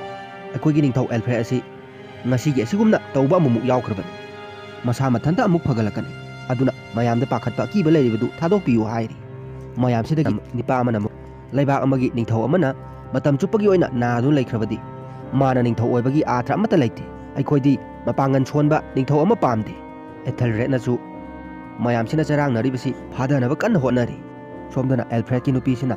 ꯑꯩꯈꯣꯏꯒꯤ ꯅꯤꯡꯊꯧ ꯑꯦꯜꯐ꯭ꯔꯦꯗ ꯑꯁꯤ ꯉꯁꯤꯒꯤ ꯑꯁꯤꯒꯨꯝꯅ ꯇꯧꯕ ꯑꯃꯨꯛꯃꯨꯛ ꯌꯥꯎꯈ꯭ꯔꯕꯅꯤ꯫ ꯃꯁꯥ ꯃꯊꯟꯇ ꯑꯃꯨꯛ ꯐꯒꯠꯂꯛꯀꯅꯤ꯫ ꯑꯗꯨꯅ ꯃꯌꯥꯝꯗ ꯄꯥꯈꯠꯄ ꯑꯀꯤꯕ ꯂꯩꯔꯤꯕꯗꯨ ꯊꯥꯗꯣꯛꯄꯤꯌꯨ" ꯍꯥꯏꯔꯤ꯫ ꯃꯌꯥꯝꯁꯤꯗꯒꯤ ꯅꯤꯄꯥ ꯑꯃꯅ ꯑꯃꯨꯛ, "ꯂꯩꯕꯥꯛ ꯑꯃꯒꯤ ꯅꯤꯡꯊꯧ ꯑꯃꯅ ꯃꯇꯝ ꯆꯨꯞꯄꯒꯤ ꯑꯣꯏꯅ ꯅꯥꯗꯨꯅ ꯂꯩꯈ꯭ꯔꯕꯗꯤ ꯃꯥꯅ ꯅꯤꯡꯊꯧ ꯑꯣꯏꯕꯒꯤ ꯑꯥꯔꯊ ꯑꯃꯠꯇ ꯂꯩꯇꯦ꯫ ꯑꯩꯈꯣꯏꯗꯤ ꯃꯄꯥꯡꯒꯜ ꯁꯣꯟꯕ ꯅꯤꯡꯊꯧ ꯑꯃ ꯄꯥꯝꯗꯦ꯫" ꯑꯦꯊꯦꯜꯔꯦꯗꯅꯁꯨ ꯃꯌꯥꯝꯁꯤꯅ ꯆꯔꯥꯡꯅꯔꯤꯕꯁꯤ ꯐꯥꯗꯅꯕ ꯀꯟꯅ ꯍꯣꯠꯅꯔꯤ꯫ ꯁꯣꯝꯗꯅ ꯑꯦꯜꯐ꯭ꯔꯦꯗꯀꯤ ꯅꯨꯄꯤꯁꯤꯅ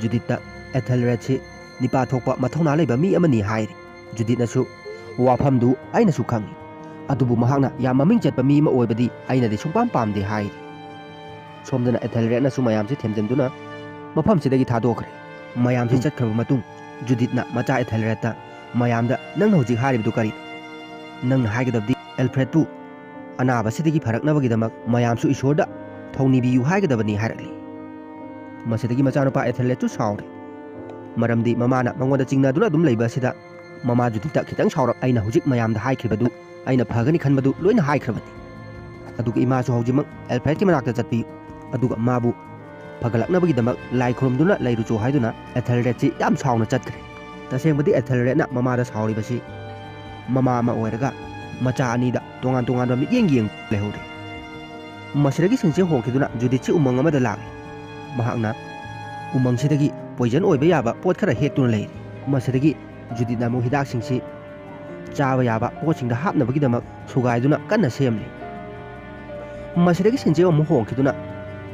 ꯖꯨꯗꯤꯠꯇ, "ꯑꯦꯊꯦꯜꯔꯦꯗꯁꯤ ꯅꯤꯄꯥ ꯊꯣꯛꯄ ꯃꯊꯧꯅꯥ ꯂꯩꯕ ꯃꯤ ꯑꯃꯅꯤ" ꯍꯥꯏꯔꯤ꯫ ꯖꯨꯗꯤꯠꯅꯁꯨ, "ꯋꯥꯐꯝꯗꯨ ꯑꯩꯅꯁꯨ ꯈꯪꯏ, ꯑꯗꯨꯕꯨ ꯃꯍꯥꯛꯅ ꯌꯥꯝ ꯃꯃꯤꯡ ꯆꯠꯄ ꯃꯤ ꯑꯃ ꯑꯣꯏꯕꯗꯤ ꯑꯩꯅꯗꯤ ꯁꯨꯡꯄꯥꯝ ꯄꯥꯝꯗꯦ" ꯍꯥꯏꯔꯤ꯫ ꯁꯣꯝꯗꯅ ꯑꯦꯊꯦꯜꯔꯦꯗꯅꯁꯨ ꯃꯌꯥꯝꯁꯤ ꯊꯦꯝꯖꯤꯟꯗꯨꯅ ꯃꯐꯝꯁꯤꯗꯒꯤ ꯊꯥꯗꯣꯛꯈ꯭ꯔꯦ꯫ ꯃꯌꯥꯝꯁꯤ ꯆꯠꯈ꯭ꯔꯕ ꯃꯇꯨꯡ, ꯖꯨꯗꯤꯠꯅ ꯃꯆꯥ ꯑꯦꯊꯦꯜꯔꯦꯗꯇ, "ꯃꯌꯥꯝꯗ ꯅꯪꯅ ꯍꯧꯖꯤꯛ ꯍꯥꯏꯔꯤꯕꯗꯨ ꯀꯔꯤ? ꯅꯪꯅ ꯍꯥꯏꯒꯗꯕꯗꯤ ꯑꯦꯜꯐ꯭ꯔꯦꯗꯄꯨ ꯑꯅꯥꯕꯁꯤꯗꯒꯤ ꯐꯔꯛꯅꯕꯒꯤꯗꯃꯛ ꯃꯌꯥꯝꯁꯨ ꯏꯁꯣꯔꯗ ꯊꯧꯅꯤꯕꯤꯌꯨ ꯍꯥꯏꯒꯗꯕꯅꯤ" ꯍꯥꯏꯔꯛꯂꯤ꯫ ꯃꯁꯤꯗꯒꯤ ꯃꯆꯥꯅꯨꯄꯥ ꯑꯦꯊꯦꯜꯔꯦꯗꯁꯨ ꯁꯥꯎꯔꯦ꯫ ꯃꯔꯝꯗꯤ ꯃꯃꯥꯅ ꯃꯉꯣꯟꯗ ꯆꯤꯡꯅꯗꯨꯅ ꯑꯗꯨꯝ ꯂꯩꯕ ꯑꯁꯤꯗ ꯃꯃꯥ ꯖꯨꯗꯤꯠꯇ ꯈꯤꯇꯪ ꯁꯥꯎꯔꯛ, "ꯑꯩꯅ ꯍꯧꯖꯤꯛ ꯃꯌꯥꯝꯗ ꯍꯥꯏꯈ꯭ꯔꯤꯕꯗꯨ, ꯑꯩꯅ ꯐꯒꯅꯤ ꯈꯟꯕꯗꯨ ꯂꯣꯏꯅ ꯍꯥꯏꯈ꯭ꯔꯕꯅꯤ꯫ ꯑꯗꯨꯒ ꯏꯃꯥꯁꯨ ꯍꯧꯖꯤꯛꯃꯛ ꯑꯦꯜꯐ꯭ꯔꯦꯗꯀꯤ ꯃꯅꯥꯛꯇ ꯆꯠꯄꯤꯌꯨ꯫ ꯑꯗꯨꯒ ꯃꯥꯕꯨ ꯐꯒꯠꯂꯛꯅꯕꯒꯤꯗꯃꯛ ꯂꯥꯏ ꯈꯨꯔꯨꯝꯗꯨꯅ ꯂꯩꯔꯨꯆꯣ" ꯍꯥꯏꯗꯨꯅ ꯑꯦꯊꯦꯜꯔꯦꯗꯁꯤ ꯌꯥꯝ ꯁꯥꯎꯅ ꯆꯠꯈ꯭ꯔꯦ꯫ ꯇꯁꯦꯡꯕꯗꯤ ꯑꯦꯊꯦꯜꯔꯦꯗꯅ ꯃꯃꯥꯗ ꯁꯥꯎꯔꯤꯕꯁꯤ ꯃꯃꯥ ꯑꯃ ꯑꯣꯏꯔꯒ ꯃꯆꯥ ꯑꯅꯤꯗ ꯇꯣꯉꯥꯟ ꯇꯣꯉꯥꯟꯕ ꯃꯤꯠꯌꯦꯡ ꯌꯦꯡ ꯂꯩꯍꯧꯔꯤ꯫ ꯃꯁꯤꯗꯒꯤ ꯁꯤꯟꯁꯦ ꯍꯣꯡꯈꯤꯗꯨꯅ ꯖꯨꯗꯤꯠꯁꯤ ꯎꯃꯪ ꯑꯃꯗ ꯂꯥꯛꯂꯤ꯫ ꯃꯍꯥꯛꯅ ꯎꯃꯪꯁꯤꯗꯒꯤ ꯄꯣꯏꯖꯟ ꯑꯣꯏꯕ ꯌꯥꯕ ꯄꯣꯠ ꯈꯔ ꯍꯦꯛꯇꯨꯅ ꯂꯩꯔꯤ꯫ ꯃꯁꯤꯗꯒꯤ ꯖꯨꯗꯤꯠꯅ ꯑꯃꯨꯛ ꯍꯤꯗꯥꯛꯁꯤꯡꯁꯤ ꯆꯥꯕ ꯌꯥꯕ ꯄꯣꯠꯁꯤꯡꯗ ꯍꯥꯞꯅꯕꯒꯤꯗꯃꯛ ꯁꯨꯒꯥꯏꯗꯨꯅ ꯀꯟꯅ ꯁꯦꯝꯂꯤ꯫ ꯃꯁꯤꯗꯒꯤ ꯁꯤꯟꯁꯦ ꯑꯃꯨꯛ ꯍꯣꯡꯈꯤꯗꯨꯅ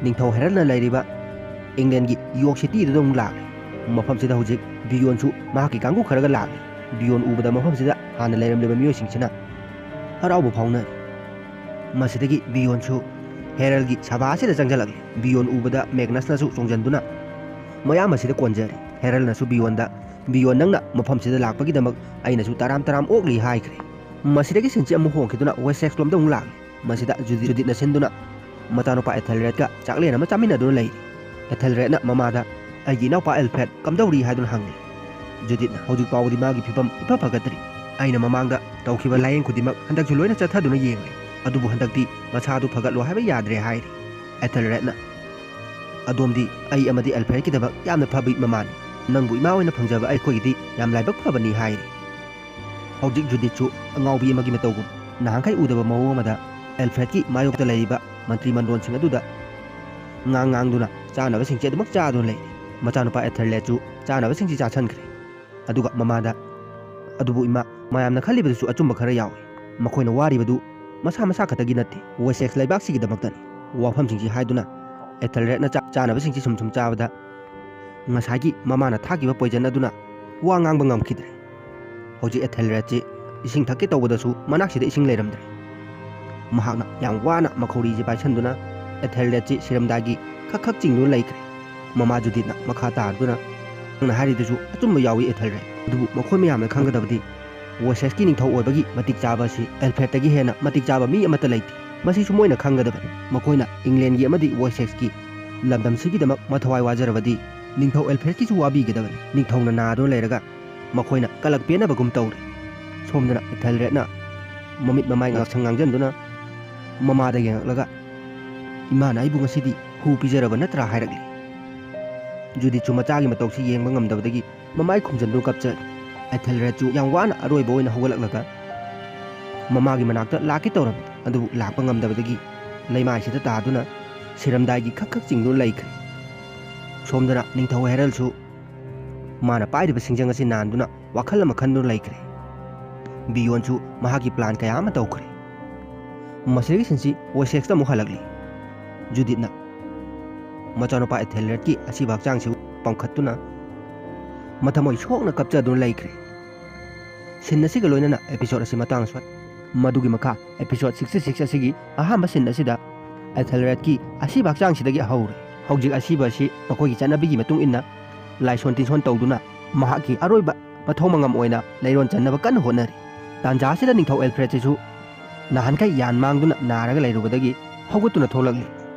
ꯅꯤꯡꯊꯧ ꯍꯦꯔꯜꯅ ꯂꯩꯔꯤꯕ ꯏꯪꯂꯦꯟꯒꯤ ꯌꯣꯔꯛ ꯁꯤꯇꯤꯗꯨꯗ ꯑꯃꯨꯛ ꯂꯥꯛꯂꯤ꯫ ꯃꯐꯝꯁꯤꯗ ꯍꯧꯖꯤꯛ ꯕꯤꯌꯣꯟꯁꯨ ꯃꯍꯥꯛꯀꯤ ꯀꯥꯡꯕꯨ ꯈꯔꯒ ꯂꯥꯛꯂꯤ꯫ ꯕꯤꯌꯣꯟ ꯎꯕꯗ ꯃꯐꯝꯁꯤꯗ ꯍꯥꯟꯅ ꯂꯩꯔꯝꯂꯤꯕ ꯃꯤꯑꯣꯏꯁꯤꯡꯁꯤꯅ ꯍꯔꯥꯎꯕ ꯐꯥꯎꯅꯔꯤ꯫ ꯃꯁꯤꯗꯒꯤ ꯕꯤꯌꯣꯟꯁꯨ ꯍꯦꯔꯜꯒꯤ ꯁꯚꯥ ꯑꯁꯤꯗ ꯆꯪꯁꯤꯜꯂꯛꯂꯤ꯫ ꯕꯤꯌꯣꯟ ꯎꯕꯗ ꯃꯦꯒꯅꯁꯅꯁꯨ ꯆꯣꯡꯁꯤꯟꯗꯨꯅ ꯃꯌꯥꯝ ꯑꯁꯤꯗ ꯀꯣꯟꯖꯔꯤ꯫ ꯍꯦꯔꯜꯅꯁꯨ ꯕꯤꯌꯣꯟꯗ, "ꯕꯤꯌꯣꯟ, ꯅꯪꯅ ꯃꯐꯝꯁꯤꯗ ꯂꯥꯛꯄꯒꯤꯗꯃꯛ ꯑꯩꯅꯁꯨ ꯇꯔꯥꯝ ꯇꯔꯥꯝ ꯑꯣꯛꯂꯤ" ꯍꯥꯏꯈ꯭ꯔꯦ꯫ ꯃꯁꯤꯗꯒꯤ ꯁꯤꯟꯁꯤ ꯑꯃꯨꯛ ꯍꯣꯡꯈꯤꯗꯨꯅ ꯋꯦꯁꯦꯛꯁ ꯂꯣꯝꯗ ꯑꯃꯨꯛ ꯂꯥꯛꯂꯤ꯫ ꯃꯁꯤꯗ ꯖꯨꯗꯤ-, ꯖꯨꯗꯤꯠꯅ ꯁꯤꯟꯗꯨꯅ ꯃꯆꯥꯅꯨꯄꯥ ꯑꯦꯊꯦꯜꯔꯦꯗꯀ ꯆꯥꯛꯂꯦꯟ ꯑꯃ ꯆꯥꯃꯤꯟꯅꯗꯨꯅ ꯂꯩꯔꯤ꯫ ꯑꯦꯊꯦꯜꯔꯦꯗꯅ ꯃꯃꯥꯗ, "ꯑꯩꯒꯤ ꯏꯅꯥꯎꯄꯥ ꯑꯦꯜꯐ꯭ꯔꯦꯗ ꯀꯝꯗꯧꯔꯤ?" ꯍꯥꯏꯗꯨꯅ ꯍꯪꯂꯤ꯫ ꯖꯨꯗꯤꯠꯅ, "ꯍꯧꯖꯤꯛ ꯐꯥꯎꯕꯗꯤ ꯃꯥꯒꯤ ꯐꯤꯕꯝ ꯏꯐ ꯐꯒꯠꯇ꯭ꯔꯤ꯫ ꯑꯩꯅ ꯃꯃꯥꯡꯗ ꯇꯧꯈꯤꯕ ꯂꯥꯌꯦꯡ ꯈꯨꯗꯤꯡꯃꯛ ꯍꯟꯗꯛꯁꯨ ꯂꯣꯏꯅ ꯆꯠꯊꯗꯨꯅ ꯌꯦꯡꯂꯦ, ꯑꯗꯨꯕꯨ ꯍꯟꯗꯛꯇꯤ ꯃꯁꯥꯗꯨ ꯐꯒꯠꯂꯣ ꯍꯥꯏꯕ ꯌꯥꯗ꯭ꯔꯦ" ꯍꯥꯏꯔꯤ꯫ ꯑꯦꯊꯦꯜꯔꯦꯗꯅ, "ꯑꯗꯣꯝꯗꯤ ꯑꯩ ꯑꯃꯗꯤ ꯑꯦꯜꯐ꯭ꯔꯦꯗꯀꯤꯗꯃꯛ ꯌꯥꯝꯅ ꯐꯕ ꯃꯃꯥꯅꯤ꯫ ꯅꯪꯕꯨ ꯏꯃꯥ ꯑꯣꯏꯅ ꯐꯪꯖꯕ ꯑꯩꯈꯣꯏꯒꯤꯗꯤ ꯌꯥꯝ ꯂꯥꯏꯕꯛ ꯐꯕꯅꯤ" ꯍꯥꯏꯔꯤ꯫ ꯍꯧꯖꯤꯛ ꯖꯨꯗꯤꯠꯁꯨ ꯑꯉꯥꯎꯕꯤ ꯑꯃꯒꯤ ꯃꯇꯧꯒꯨꯝ ꯅꯍꯥꯟꯈꯩ ꯎꯗꯕ ꯃꯑꯣꯡ ꯑꯃꯗ ꯑꯦꯜꯐ꯭ꯔꯦꯗꯀꯤ ꯃꯥꯌꯣꯛꯇ ꯂꯩꯔꯤꯕ ꯃꯟꯇ꯭ꯔꯤ ꯃꯟꯗꯣꯟꯁꯤꯡ ꯑꯗꯨꯗ ꯉꯥꯡ ꯉꯥꯡꯗꯨꯅ ꯆꯥꯅꯕꯁꯤꯡꯁꯦ ꯑꯗꯨꯃꯛ ꯆꯥꯗꯨꯅ ꯂꯩꯔꯤ꯫ ꯃꯆꯥꯅꯨꯄꯥ ꯑꯦꯊꯦꯜꯔꯦꯗꯁꯨ ꯆꯥꯅꯕꯁꯤꯡꯁꯤ ꯆꯥꯁꯟꯈ꯭ꯔꯦ꯫ ꯑꯗꯨꯒ ꯃꯃꯥꯗ, "ꯑꯗꯨꯕꯨ ꯏꯃꯥ, ꯃꯌꯥꯝꯅ ꯈꯜꯂꯤꯕꯗꯨꯁꯨ ꯑꯆꯨꯝꯕ ꯈꯔ ꯌꯥꯎꯏ꯫ ꯃꯈꯣꯏꯅ ꯋꯥꯔꯤꯕꯗꯨ ꯃꯁꯥ ꯃꯁꯥ ꯈꯛꯇꯒꯤ ꯅꯠꯇꯦ, ꯋꯦꯁꯦꯛꯁ ꯂꯩꯕꯥꯛꯁꯤꯒꯤꯗꯃꯛꯇꯅꯤ" ꯋꯥꯐꯝꯁꯤꯡꯁꯤ ꯍꯥꯏꯗꯨꯅ ꯑꯦꯊꯦꯜꯔꯦꯗꯅ ꯆꯥꯛ ꯆꯥꯅꯕꯁꯤꯡꯁꯤ ꯁꯨꯝ ꯁꯨꯝ ꯆꯥꯕꯗ ꯉꯁꯥꯏꯒꯤ ꯃꯃꯥꯅ ꯊꯥꯈꯤꯕ ꯄꯣꯏꯖꯟ ꯑꯗꯨꯅ ꯋꯥ ꯉꯥꯡꯕ ꯉꯝꯈꯤꯗ꯭ꯔꯦ꯫ ꯍꯧꯖꯤꯛ ꯑꯦꯊꯦꯜꯔꯦꯗꯁꯤ ꯏꯁꯤꯡ ꯊꯛꯀꯦ ꯇꯧꯕꯗꯁꯨ ꯃꯅꯥꯛꯁꯤꯗ ꯏꯁꯤꯡ ꯂꯩꯔꯝꯗ꯭ꯔꯦ꯫ ꯃꯍꯥꯛꯅ ꯌꯥꯝ ꯋꯥꯅ ꯃꯈꯧꯔꯤꯁꯦ ꯄꯥꯏꯁꯟꯗꯨꯅ ꯑꯦꯊꯦꯜꯔꯦꯗꯁꯤ ꯁꯤꯔꯝꯗꯥꯏꯒꯤ ꯈꯛ ꯈꯛ ꯆꯤꯡꯗꯨꯅ ꯂꯩꯈ꯭ꯔꯦ꯫ ꯃꯃꯥ ꯖꯨꯗꯤꯠꯅ ꯃꯈꯥ ꯇꯥꯔꯗꯨꯅ, "ꯅꯪꯅ ꯍꯥꯏꯔꯤꯗꯨꯁꯨ ꯑꯆꯨꯝꯕ ꯌꯥꯎꯏ ꯑꯦꯊꯦꯜꯔꯦꯗ, ꯑꯗꯨꯕꯨ ꯃꯈꯣꯏ ꯃꯌꯥꯝꯅ ꯈꯪꯒꯗꯕꯗꯤ ꯋꯦꯁꯦꯛꯁꯀꯤ ꯅꯤꯡꯊꯧ ꯑꯣꯏꯕꯒꯤ ꯃꯇꯤꯛ ꯆꯥꯕ ꯑꯁꯤ ꯑꯦꯜꯐ꯭ꯔꯦꯗꯇꯒꯤ ꯍꯦꯟꯅ ꯃꯇꯤꯛ ꯆꯥꯕ ꯃꯤ ꯑꯃꯠꯇ ꯂꯩꯇꯦ꯫ ꯃꯁꯤꯁꯨ ꯃꯣꯏꯅ ꯈꯪꯒꯗꯕꯅꯤ꯫ ꯃꯈꯣꯏꯅ ꯏꯪꯂꯦꯟꯒꯤ ꯑꯃꯗꯤ ꯋꯦꯁꯦꯛꯁꯀꯤ ꯂꯝꯗꯝꯁꯤꯒꯤꯗꯃꯛ ꯃꯊꯋꯥꯏ ꯋꯥꯖꯔꯕꯗꯤ ꯅꯤꯡꯊꯧ ꯑꯦꯜꯐ꯭ꯔꯦꯗꯀꯤꯁꯨ ꯋꯥꯕꯤꯒꯗꯕꯅꯤ꯫" ꯅꯤꯡꯊꯧꯅ ꯅꯥꯗꯨꯅ ꯂꯩꯔꯒ ꯃꯈꯣꯏꯅ ꯀꯂꯛ ꯄꯦꯟꯅꯕꯒꯨꯝ ꯇꯧꯔꯤ꯫ ꯁꯣꯝꯗꯅ ꯑꯦꯊꯦꯜꯔꯦꯗꯅ ꯃꯃꯤꯠ ꯃꯃꯥꯏ ꯉꯥꯛꯁꯪ ꯉꯥꯡꯖꯟꯗꯨꯅ ꯃꯃꯥꯗ ꯌꯦꯡꯉꯛꯂꯒ, "ꯏꯃꯥꯅ ꯑꯩꯕꯨ ꯉꯁꯤꯗꯤ ꯍꯨ ꯄꯤꯖꯔꯕ ꯅꯠꯇ꯭ꯔꯥ?" ꯍꯥꯏꯔꯛꯂꯤ꯫ ꯖꯨꯗꯤꯠꯁꯨ ꯃꯆꯥꯒꯤ ꯃꯇꯧꯁꯤ ꯌꯦꯡꯕ ꯉꯝꯗꯕꯗꯒꯤ ꯃꯃꯥꯏ ꯈꯨꯝꯖꯟꯗꯨꯅ ꯀꯞꯆꯔꯤ꯫ ꯑꯦꯊꯦꯜꯔꯦꯗꯁꯨ ꯌꯥꯝ ꯋꯥꯅ ꯑꯔꯣꯏꯕ ꯑꯣꯏꯅ ꯍꯧꯒꯠꯂꯛꯂꯒ ꯃꯃꯥꯒꯤ ꯃꯅꯥꯛꯇ ꯂꯥꯛꯀꯦ ꯇꯧꯔꯝꯃꯤ, ꯑꯗꯨꯕꯨ ꯂꯥꯛꯄ ꯉꯝꯗꯕꯗꯒꯤ ꯂꯩꯃꯥꯏꯁꯤꯗ ꯇꯥꯗꯨꯅ ꯁꯤꯔꯝꯗꯥꯏꯒꯤ ꯈꯛ ꯈꯛ ꯆꯤꯡꯗꯨꯅ ꯂꯩꯈ꯭ꯔꯦ꯫ ꯁꯣꯝꯗꯅ ꯅꯤꯡꯊꯧ ꯍꯦꯔꯜꯁꯨ ꯃꯥꯅ ꯄꯥꯏꯔꯤꯕ ꯁꯤꯡꯖꯪ ꯑꯁꯤ ꯅꯥꯟꯗꯨꯅ ꯋꯥꯈꯜ ꯑꯃ ꯈꯟꯗꯨꯅ ꯂꯩꯈ꯭ꯔꯦ꯫ ꯕꯤꯌꯣꯟꯁꯨ ꯃꯍꯥꯛꯀꯤ ꯄ꯭ꯂꯥꯟ ꯀꯌꯥ ꯑꯃ ꯇꯧꯈ꯭ꯔꯦ꯫ ꯃꯁꯤꯗꯒꯤ ꯁꯤꯟꯁꯤ ꯋꯦꯁꯦꯛꯁꯇ ꯑꯃꯨꯛ ꯍꯜꯂꯛꯂꯤ꯫ ꯖꯨꯗꯤꯠꯅ ꯃꯆꯥꯅꯨꯄꯥ ꯑꯦꯊꯦꯜꯔꯦꯗꯀꯤ ꯑꯁꯤꯕ ꯍꯛꯆꯥꯡꯁꯤꯕꯨ ꯄꯝꯈꯠꯇꯨꯅ ꯃꯊꯃꯣꯏ ꯁꯣꯛꯅ ꯀꯞꯆꯗꯨꯅ ꯂꯩꯈ꯭ꯔꯦ꯫ ꯁꯤꯟ ꯑꯁꯤꯒ ꯂꯣꯏꯅꯅ episode ꯑꯁꯤ ꯃꯇꯥꯡ ꯑꯁ꯭ꯋꯥꯏ꯫ ꯃꯗꯨꯒꯤ ꯃꯈꯥ episode sixty six ꯑꯁꯤꯒꯤ ꯑꯍꯥꯟꯕ ꯁꯤꯟ ꯑꯁꯤꯗ ꯑꯦꯊꯦꯜꯔꯦꯗꯀꯤ ꯑꯁꯤꯕ ꯍꯛꯆꯥꯡꯁꯤꯗꯒꯤ ꯍꯧꯔꯦ꯫ ꯍꯧꯖꯤꯛ ꯑꯁꯤꯕ ꯑꯁꯤ ꯃꯈꯣꯏꯒꯤ ꯆꯠꯅꯕꯤꯒꯤ ꯃꯇꯨꯡ ꯏꯟꯅ ꯂꯥꯏꯁꯣꯟ ꯇꯤꯟꯁꯣꯟ ꯇꯧꯗꯨꯅ ꯃꯍꯥꯛꯀꯤ ꯑꯔꯣꯏꯕ ꯃꯊꯧ ꯃꯉꯝ ꯑꯣꯏꯅ ꯂꯩꯔꯣꯟ ꯆꯟꯅꯕ ꯀꯟꯅ ꯍꯣꯠꯅꯔꯤ꯫ ꯇꯥꯟꯖꯥ ꯑꯁꯤꯗ ꯅꯤꯡꯊꯧ ꯑꯦꯜꯐ꯭ꯔꯦꯗꯁꯤꯁꯨ ꯅꯍꯥꯟꯈꯩ ꯌꯥꯟ ꯃꯥꯡꯗꯨꯅ ꯅꯥꯔꯒ ꯂꯩꯔꯨꯕꯗꯒꯤ ꯍꯧꯒꯠꯇꯨꯅ ꯊꯣꯛꯂꯛꯂꯤ꯫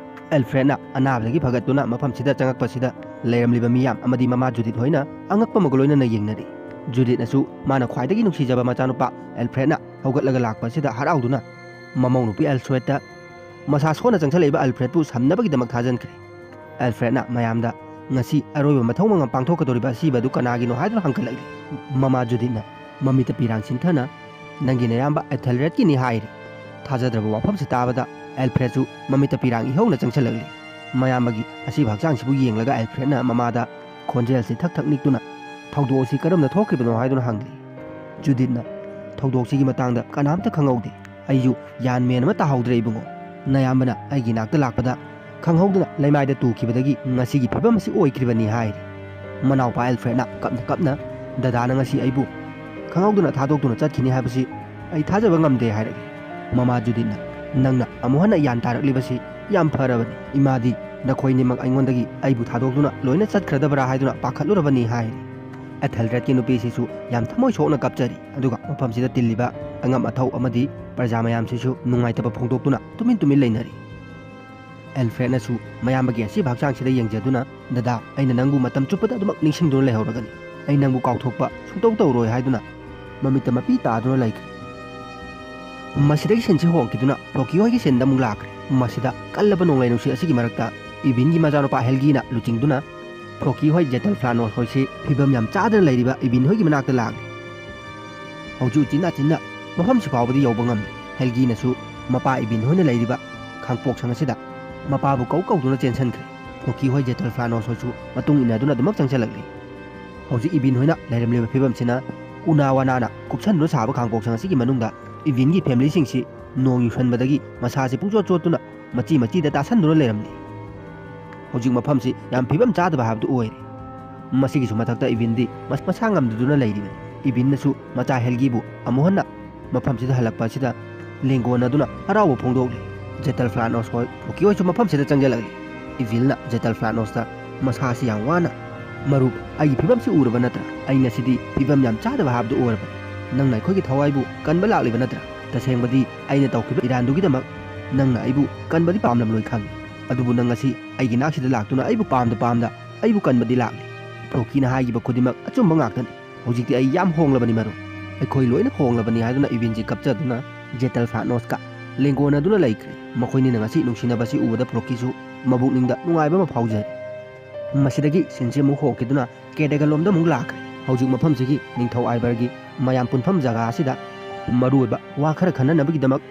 ꯑꯦꯜꯐ꯭ꯔꯦꯗꯅ ꯑꯅꯥꯕꯗꯒꯤ ꯐꯒꯠꯇꯨꯅ ꯃꯐꯝꯁꯤꯗ ꯆꯪꯉꯛꯄꯁꯤꯗ ꯂꯩꯔꯝꯂꯤꯕ ꯃꯤꯌꯥꯝ ꯑꯃꯗꯤ ꯃꯃꯥ ꯖꯨꯗꯤꯠ ꯍꯣꯏꯅ ꯑꯉꯛꯄ ꯑꯃꯒ ꯂꯣꯏꯅꯅ ꯌꯦꯡꯅꯔꯤ꯫ ꯖꯨꯗꯤꯠꯅꯁꯨ ꯃꯥꯅ ꯈ꯭ꯋꯥꯏꯗꯒꯤ ꯅꯨꯡꯁꯤꯖꯕ ꯃꯆꯥꯅꯨꯄꯥ ꯑꯦꯜꯐ꯭ꯔꯦꯗꯅ ꯍꯧꯒꯠꯂꯒ ꯂꯥꯛꯄ ꯑꯁꯤꯗ ꯍꯔꯥꯎꯗꯨꯅ ꯃꯃꯧ ꯅꯨꯄꯤ ꯑꯦꯜꯁ꯭ꯋꯦꯠꯇ ꯃꯁꯥ ꯁꯣꯟꯅ ꯆꯪꯁꯤꯜꯂꯛꯏꯕ ꯑꯦꯜꯐ꯭ꯔꯦꯗꯄꯨ ꯁꯝꯅꯕꯒꯤꯗꯃꯛ ꯊꯥꯖꯤꯟꯈ꯭ꯔꯦ꯫ ꯑꯦꯜꯐ꯭ꯔꯦꯗꯅ ꯃꯌꯥꯝꯗ ꯉꯁꯤ ꯑꯔꯣꯏꯕ ꯃꯊꯧ ꯃꯉꯝ ꯄꯥꯡꯊꯣꯛꯀꯗꯧꯔꯤꯕ ꯑꯁꯤꯕ ꯑꯗꯨ ꯀꯅꯥꯒꯤꯅꯣ ꯍꯥꯏꯗꯨꯅ ꯍꯪꯒꯠꯂꯛꯂꯤ꯫ ꯃꯃꯥ ꯖꯨꯗꯤꯠꯅ ꯃꯃꯤꯠꯇ ꯄꯤꯔꯥꯡ ꯁꯤꯟꯊꯅ, "ꯅꯪꯒꯤ ꯅꯌꯥꯝꯕ ꯑꯦꯊꯦꯜꯔꯦꯗꯀꯤꯅꯤ" ꯍꯥꯏꯔꯤ꯫ ꯊꯥꯖꯗ꯭ꯔꯕ ꯋꯥꯐꯝꯁꯤ ꯇꯥꯕꯗ ꯑꯦꯜꯐ꯭ꯔꯦꯗꯁꯨ ꯃꯃꯤꯠꯇ ꯄꯤꯔꯥꯡ ꯏꯍꯧꯅ ꯆꯪꯁꯤꯜꯂꯛꯂꯤ꯫ ꯃꯌꯥꯝꯕꯒꯤ ꯑꯁꯤꯕ ꯍꯛꯆꯥꯡꯁꯤꯕꯨ ꯌꯦꯡꯂꯒ ꯑꯦꯜꯐ꯭ꯔꯦꯗꯅ ꯃꯃꯥꯗ ꯈꯣꯟꯖꯦꯜꯁꯤ ꯊꯛ ꯊꯛ ꯅꯤꯛꯇꯨꯅ, "ꯊꯧꯗꯣꯛ ꯑꯁꯤ ꯀꯔꯝꯅ ꯊꯣꯛꯈ꯭ꯔꯤꯕꯅꯣ?" ꯍꯥꯏꯗꯨꯅ ꯍꯪꯂꯤ꯫ ꯖꯨꯗꯤꯠꯅ, "ꯊꯧꯗꯣꯛꯁꯤꯒꯤ ꯃꯇꯥꯡꯗ ꯀꯅꯥꯝꯇ ꯈꯪꯍꯧꯗꯦ꯫ ꯑꯩꯁꯨ ꯌꯥꯟ ꯃꯦꯟ ꯑꯃ ꯇꯥꯍꯧꯗ꯭ꯔꯦ ꯏꯕꯨꯡꯉꯣ꯫ ꯅꯌꯥꯝꯕꯅ ꯑꯩꯒꯤ ꯅꯥꯛꯇ ꯂꯥꯛꯄꯗ ꯈꯪꯍꯧꯗꯅ ꯂꯩꯃꯥꯏꯗ ꯇꯨꯈꯤꯕꯗꯒꯤ ꯉꯁꯤꯒꯤ ꯐꯤꯕꯝ ꯑꯁꯤ ꯑꯣꯏꯈ꯭ꯔꯤꯕꯅꯤ" ꯍꯥꯏꯔꯤ꯫ ꯃꯅꯥꯎꯄꯥ ꯑꯦꯜꯐ꯭ꯔꯦꯗꯅ ꯀꯞꯅ ꯀꯞꯅ, "ꯗꯗꯥꯅ ꯉꯁꯤ ꯑꯩꯕꯨ ꯈꯪꯍꯧꯗꯅ ꯊꯥꯗꯣꯛꯇꯨꯅ ꯆꯠꯈꯤꯅꯤ ꯍꯥꯏꯕꯁꯤ ꯑꯩ ꯊꯥꯖꯕ ꯉꯝꯗꯦ" ꯍꯥꯏꯔꯛꯏ꯫ ꯃꯃꯥ ꯖꯨꯗꯤꯠꯅ, "ꯅꯪꯅ ꯑꯃꯨꯛ ꯍꯟꯅ ꯌꯥꯟ ꯇꯥꯔꯛꯂꯤꯕꯁꯤ ꯌꯥꯝ ꯐꯔꯕꯅꯤ꯫ ꯏꯃꯥꯗꯤ ꯅꯈꯣꯏꯅꯤꯃꯛ ꯑꯩꯉꯣꯟꯗꯒꯤ ꯑꯩꯕꯨ ꯊꯥꯗꯣꯛꯇꯨꯅ ꯂꯣꯏꯅ ꯆꯠꯈ꯭ꯔꯗꯕ꯭ꯔꯥ ꯍꯥꯏꯗꯨꯅ ꯄꯥꯈꯠꯂꯨꯔꯕꯅꯤ" ꯍꯥꯏꯔꯤ꯫ ꯑꯦꯊꯦꯜꯔꯦꯗꯀꯤ ꯅꯨꯄꯤꯁꯤꯁꯨ ꯌꯥꯝ ꯊꯃꯣꯏ ꯁꯣꯛꯅ ꯀꯞꯆꯔꯤ꯫ ꯑꯗꯨꯒ ꯃꯐꯝꯁꯤꯗ ꯇꯤꯜꯂꯤꯕ ꯑꯉꯝ ꯑꯊꯧ ꯑꯃꯗꯤ ꯄ꯭ꯔꯖꯥ ꯃꯌꯥꯝꯁꯤꯁꯨ ꯅꯨꯡꯉꯥꯏꯇꯕ ꯐꯣꯡꯗꯣꯛꯇꯨꯅ ꯇꯨꯃꯤꯟ ꯇꯨꯃꯤꯟ ꯂꯩꯅꯔꯤ꯫ ꯑꯦꯜꯐ꯭ꯔꯦꯗꯅꯁꯨ ꯃꯌꯥꯝꯕꯒꯤ ꯑꯁꯤꯕ ꯍꯛꯆꯥꯡꯁꯤꯗ ꯌꯦꯡꯖꯗꯨꯅ, "ꯗꯗꯥ, ꯑꯩꯅ ꯅꯪꯕꯨ ꯃꯇꯝ ꯆꯨꯞꯄꯗ ꯑꯗꯨꯃꯛ ꯅꯤꯡꯁꯤꯡꯗꯨꯅ ꯂꯩꯍꯧꯔꯒꯅꯤ꯫ ꯑꯩ ꯅꯪꯕꯨ ꯀꯥꯎꯊꯣꯛꯄ ꯁꯨꯡꯇꯧ ꯇꯧꯔꯣꯏ" ꯍꯥꯏꯗꯨꯅ ꯃꯃꯤꯠꯇ ꯃꯄꯤ ꯇꯥꯗꯨꯅ ꯂꯩꯈ꯭ꯔꯦ꯫ ꯃꯁꯤꯗꯒꯤ ꯁꯤꯟꯁꯤ ꯍꯣꯡꯈꯤꯗꯨꯅ ꯐ꯭ꯂꯣꯀꯤ ꯍꯣꯏꯒꯤ ꯁꯤꯟꯗ ꯑꯃꯨꯛ ꯂꯥꯛꯈ꯭ꯔꯦ꯫ ꯃꯁꯤꯗ ꯀꯜꯂꯕ ꯅꯣꯡꯂꯩ ꯅꯨꯡꯁꯤꯠ ꯑꯁꯤꯒꯤ ꯃꯔꯛꯇ ꯏꯕꯤꯟꯒꯤ ꯃꯆꯥꯅꯨꯄꯥ ꯍꯦꯜꯒꯤꯅ ꯂꯨꯆꯤꯡꯗꯨꯅ ꯐ꯭ꯂꯣꯀꯤ ꯍꯣꯏ, ꯖꯦꯇꯜ ꯐ꯭ꯂꯥꯅꯣꯁ ꯍꯣꯏꯁꯤ ꯐꯤꯕꯝ ꯌꯥꯝ ꯆꯥꯗꯅ ꯂꯩꯔꯤꯕ ꯏꯕꯤꯟ ꯍꯣꯏꯒꯤ ꯃꯅꯥꯛꯇ ꯂꯥꯛꯂꯤ꯫ ꯍꯧꯖꯤꯛ ꯎꯆꯤꯟ ꯅꯥꯆꯤꯟꯅ ꯃꯐꯝꯁꯤ ꯐꯥꯎꯕꯗꯤ ꯌꯧꯕ ꯉꯝꯂꯤ꯫ ꯍꯦꯜꯒꯤꯅꯁꯨ ꯃꯄꯥ ꯏꯕꯤꯟ ꯍꯣꯏꯅ ꯂꯩꯔꯤꯕ ꯈꯥꯡꯄꯣꯛꯁꯪ ꯑꯁꯤꯗ ꯃꯄꯥꯕꯨ ꯀꯧ ꯀꯧꯗꯨꯅ ꯆꯦꯟꯁꯤꯟꯈ꯭ꯔꯦ꯫ ꯐ꯭ꯂꯣꯀꯤ ꯍꯣꯏ, ꯖꯦꯇꯜ ꯐ꯭ꯂꯥꯅꯣꯁ ꯍꯣꯏꯁꯨ ꯃꯇꯨꯡ ꯏꯟꯅꯗꯨꯅ ꯑꯗꯨꯃꯛ ꯆꯪꯁꯤꯜꯂꯛꯂꯤ꯫ ꯍꯧꯖꯤꯛ ꯏꯕꯤꯟ ꯍꯣꯏꯅ ꯂꯩꯔꯝꯂꯤꯕ ꯐꯤꯕꯝꯁꯤꯅ ꯎꯅꯥ ꯋꯥꯅꯥꯅ ꯀꯨꯞꯁꯟꯗꯨꯅ ꯁꯥꯕ ꯈꯥꯡꯄꯣꯛꯁꯪ ꯑꯁꯤꯒꯤ ꯃꯅꯨꯡꯗ ꯏꯕꯤꯟꯒꯤ ꯐꯦꯃꯤꯂꯤꯁꯤꯡꯁꯤ ꯅꯣꯡ ꯌꯨꯁꯟꯕꯗꯒꯤ ꯃꯁꯥꯁꯤ ꯄꯨꯡꯆꯣꯠ ꯆꯣꯠꯇꯨꯅ ꯃꯆꯤ ꯃꯆꯤꯗ ꯇꯥꯁꯟꯗꯨꯅ ꯂꯩꯔꯝꯂꯤ꯫ ꯍꯧꯖꯤꯛ ꯃꯐꯝꯁꯤ ꯌꯥꯝ ꯐꯤꯕꯝ ꯆꯥꯗꯕ ꯍꯥꯏꯕꯗꯨ ꯑꯣꯏꯔꯦ꯫ ꯃꯁꯤꯒꯤꯁꯨ ꯃꯊꯛꯇ ꯏꯕꯤꯟꯗꯤ ꯃꯁ-, ꯃꯁꯥ ꯉꯝꯗꯗꯨꯅ ꯂꯩꯔꯤꯕꯅꯤ꯫ ꯏꯕꯤꯟꯅꯁꯨ ꯃꯆꯥ ꯍꯦꯜꯒꯤꯕꯨ ꯑꯃꯨꯛ ꯍꯟꯅ ꯃꯐꯝꯁꯤꯗ ꯍꯜꯂꯛꯄ ꯑꯁꯤꯗ ꯂꯦꯡꯒꯣꯟꯅꯗꯨꯅ ꯍꯔꯥꯎꯕ ꯐꯣꯡꯗꯣꯛꯂꯤ꯫ ꯖꯦꯇꯜ ꯐ꯭ꯂꯥꯠꯅꯣꯁ ꯍꯣꯏ, ꯐ꯭ꯂꯣꯀꯤ ꯍꯣꯏꯁꯨ ꯃꯐꯝꯁꯤꯗ ꯆꯪꯁꯤꯜꯂꯛꯂꯤ꯫ ꯏꯕꯤꯜꯅ ꯖꯦꯇꯜ ꯐ꯭ꯂꯥꯠꯅꯣꯁꯇ ꯃꯁꯥꯁꯤ ꯌꯥꯝ ꯋꯥꯅ, "ꯃꯔꯨꯞ, ꯑꯩꯒꯤ ꯐꯤꯕꯝꯁꯤ ꯎꯔꯕ ꯅꯠꯇ꯭ꯔꯥ? ꯑꯩ ꯉꯁꯤꯗꯤ ꯐꯤꯕꯝ ꯌꯥꯝ ꯆꯥꯗꯕ ꯍꯥꯏꯕꯗꯨ ꯑꯣꯏꯔꯕꯅꯤ꯫ ꯅꯪꯅ ꯑꯩꯈꯣꯏꯒꯤ ꯊꯋꯥꯏꯕꯨ ꯀꯟꯕ ꯂꯥꯛꯂꯤꯕ ꯅꯠꯇ꯭ꯔꯥ? ꯇꯁꯦꯡꯕꯗꯤ ꯑꯩꯅ ꯇꯧꯈꯤꯕ ꯏꯔꯥꯟꯗꯨꯒꯤꯗꯃꯛ ꯅꯪꯅ ꯑꯩꯕꯨ ꯀꯟꯕꯗꯤ ꯄꯥꯝꯂꯝꯂꯣꯏ ꯈꯪꯏ꯫ ꯑꯗꯨꯕꯨ ꯅꯪ ꯉꯁꯤ ꯑꯩꯒꯤ ꯅꯥꯛꯁꯤꯗ ꯂꯥꯛꯇꯨꯅ ꯑꯩꯕꯨ ꯄꯥꯝꯗ ꯄꯥꯝꯗ ꯑꯩꯕꯨ ꯀꯟꯕꯗꯤ ꯂꯥꯛꯂꯤ꯫ ꯐ꯭ꯂꯣꯀꯤꯅ ꯍꯥꯏꯈꯤꯕ ꯈꯨꯗꯤꯡꯃꯛ ꯑꯆꯨꯝꯕ ꯉꯥꯛꯇꯅꯤ꯫ ꯍꯧꯖꯤꯛꯇꯤ ꯑꯩ ꯌꯥꯝ ꯍꯣꯡꯂꯕꯅꯤ ꯃꯔꯨꯞ꯫ ꯑꯩꯈꯣꯏ ꯂꯣꯏꯅ ꯍꯣꯡꯂꯕꯅꯤ" ꯍꯥꯏꯗꯨꯅ ꯏꯕꯤꯟꯁꯤ ꯀꯞꯆꯗꯨꯅ ꯖꯦꯇꯜ ꯐ꯭ꯂꯥꯠꯅꯣꯁꯀ ꯂꯦꯡꯒꯣꯟꯅꯗꯨꯅ ꯂꯩꯈ꯭ꯔꯦ꯫ ꯃꯈꯣꯏꯅꯤꯅ ꯉꯁꯤ ꯅꯨꯡꯁꯤꯅꯕꯁꯤ ꯎꯕꯗ ꯐ꯭ꯂꯣꯀꯤꯁꯨ ꯃꯕꯨꯛꯅꯤꯡꯗ ꯅꯨꯡꯉꯥꯏꯕ ꯑꯃ ꯐꯥꯎꯖꯔꯦ꯫ ꯃꯁꯤꯗꯒꯤ ꯁꯤꯟꯁꯤ ꯑꯃꯨꯛ ꯍꯣꯡꯈꯤꯗꯨꯅ ꯀꯦꯗꯒꯟꯂꯣꯝꯗ ꯑꯃꯨꯛ ꯂꯥꯛꯈ꯭ꯔꯦ꯫ ꯍꯧꯖꯤꯛ ꯃꯐꯝꯁꯤꯒꯤ ꯅꯤꯡꯊꯧ ꯑꯥꯏꯕꯔꯒꯤ ꯃꯌꯥꯝ ꯄꯨꯟꯐꯝ ꯖꯒꯥ ꯑꯁꯤꯗ ꯃꯔꯨꯑꯣꯏꯕ ꯋꯥ ꯈꯔ ꯈꯟꯅꯅꯕꯒꯤꯗꯃꯛ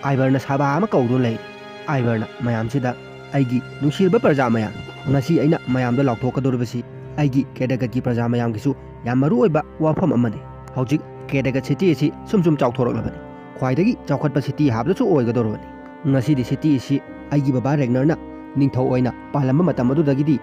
ꯑꯥꯏꯕꯔꯅ ꯁꯚꯥ ꯑꯃ ꯀꯧꯗꯨꯅ ꯂꯩꯔꯤ꯫ ꯑꯥꯏꯕꯔꯅ ꯃꯌꯥꯝꯁꯤꯗ, "ꯑꯩꯒꯤ ꯅꯨꯡꯁꯤꯔꯕ ꯄ꯭ꯔꯖꯥ ꯃꯌꯥꯝ, ꯉꯁꯤ ꯑꯩꯅ ꯃꯌꯥꯝꯗ ꯂꯥꯎꯊꯣꯛꯀꯗꯧꯔꯤꯕꯁꯤ ꯑꯩꯒꯤ ꯀꯦꯗꯒꯠꯀꯤ ꯄ꯭ꯔꯖꯥ ꯃꯌꯥꯝꯒꯤꯁꯨ ꯌꯥꯝ ꯃꯔꯨꯑꯣꯏꯕ ꯋꯥꯐꯝ ꯑꯃꯅꯤ꯫ ꯍꯧꯖꯤꯛ ꯀꯦꯗꯒꯠ ꯁꯤꯇꯤ ꯑꯁꯤ ꯁꯨꯝ ꯁꯨꯝ ꯆꯥꯎꯊꯣꯔꯛꯂꯕꯅꯤ꯫ ꯈ꯭ꯋꯥꯏꯗꯒꯤ ꯆꯥꯎꯈꯠꯄ ꯁꯤꯇꯤ ꯍꯥꯏꯕꯗꯨꯁꯨ ꯑꯣꯏꯒꯗꯧꯔꯕꯅꯤ꯫ ꯉꯁꯤꯗꯤ ꯁꯤꯇꯤ ꯑꯁꯤ ꯑꯩꯒꯤ ꯕꯕꯥ ꯔꯦꯒꯅꯔꯅ ꯅꯤꯡꯊꯧ ꯑꯣꯏꯅ ꯄꯥꯜꯂꯝꯕ ꯃꯇꯝ ꯑꯗꯨꯗꯒꯤꯗꯤ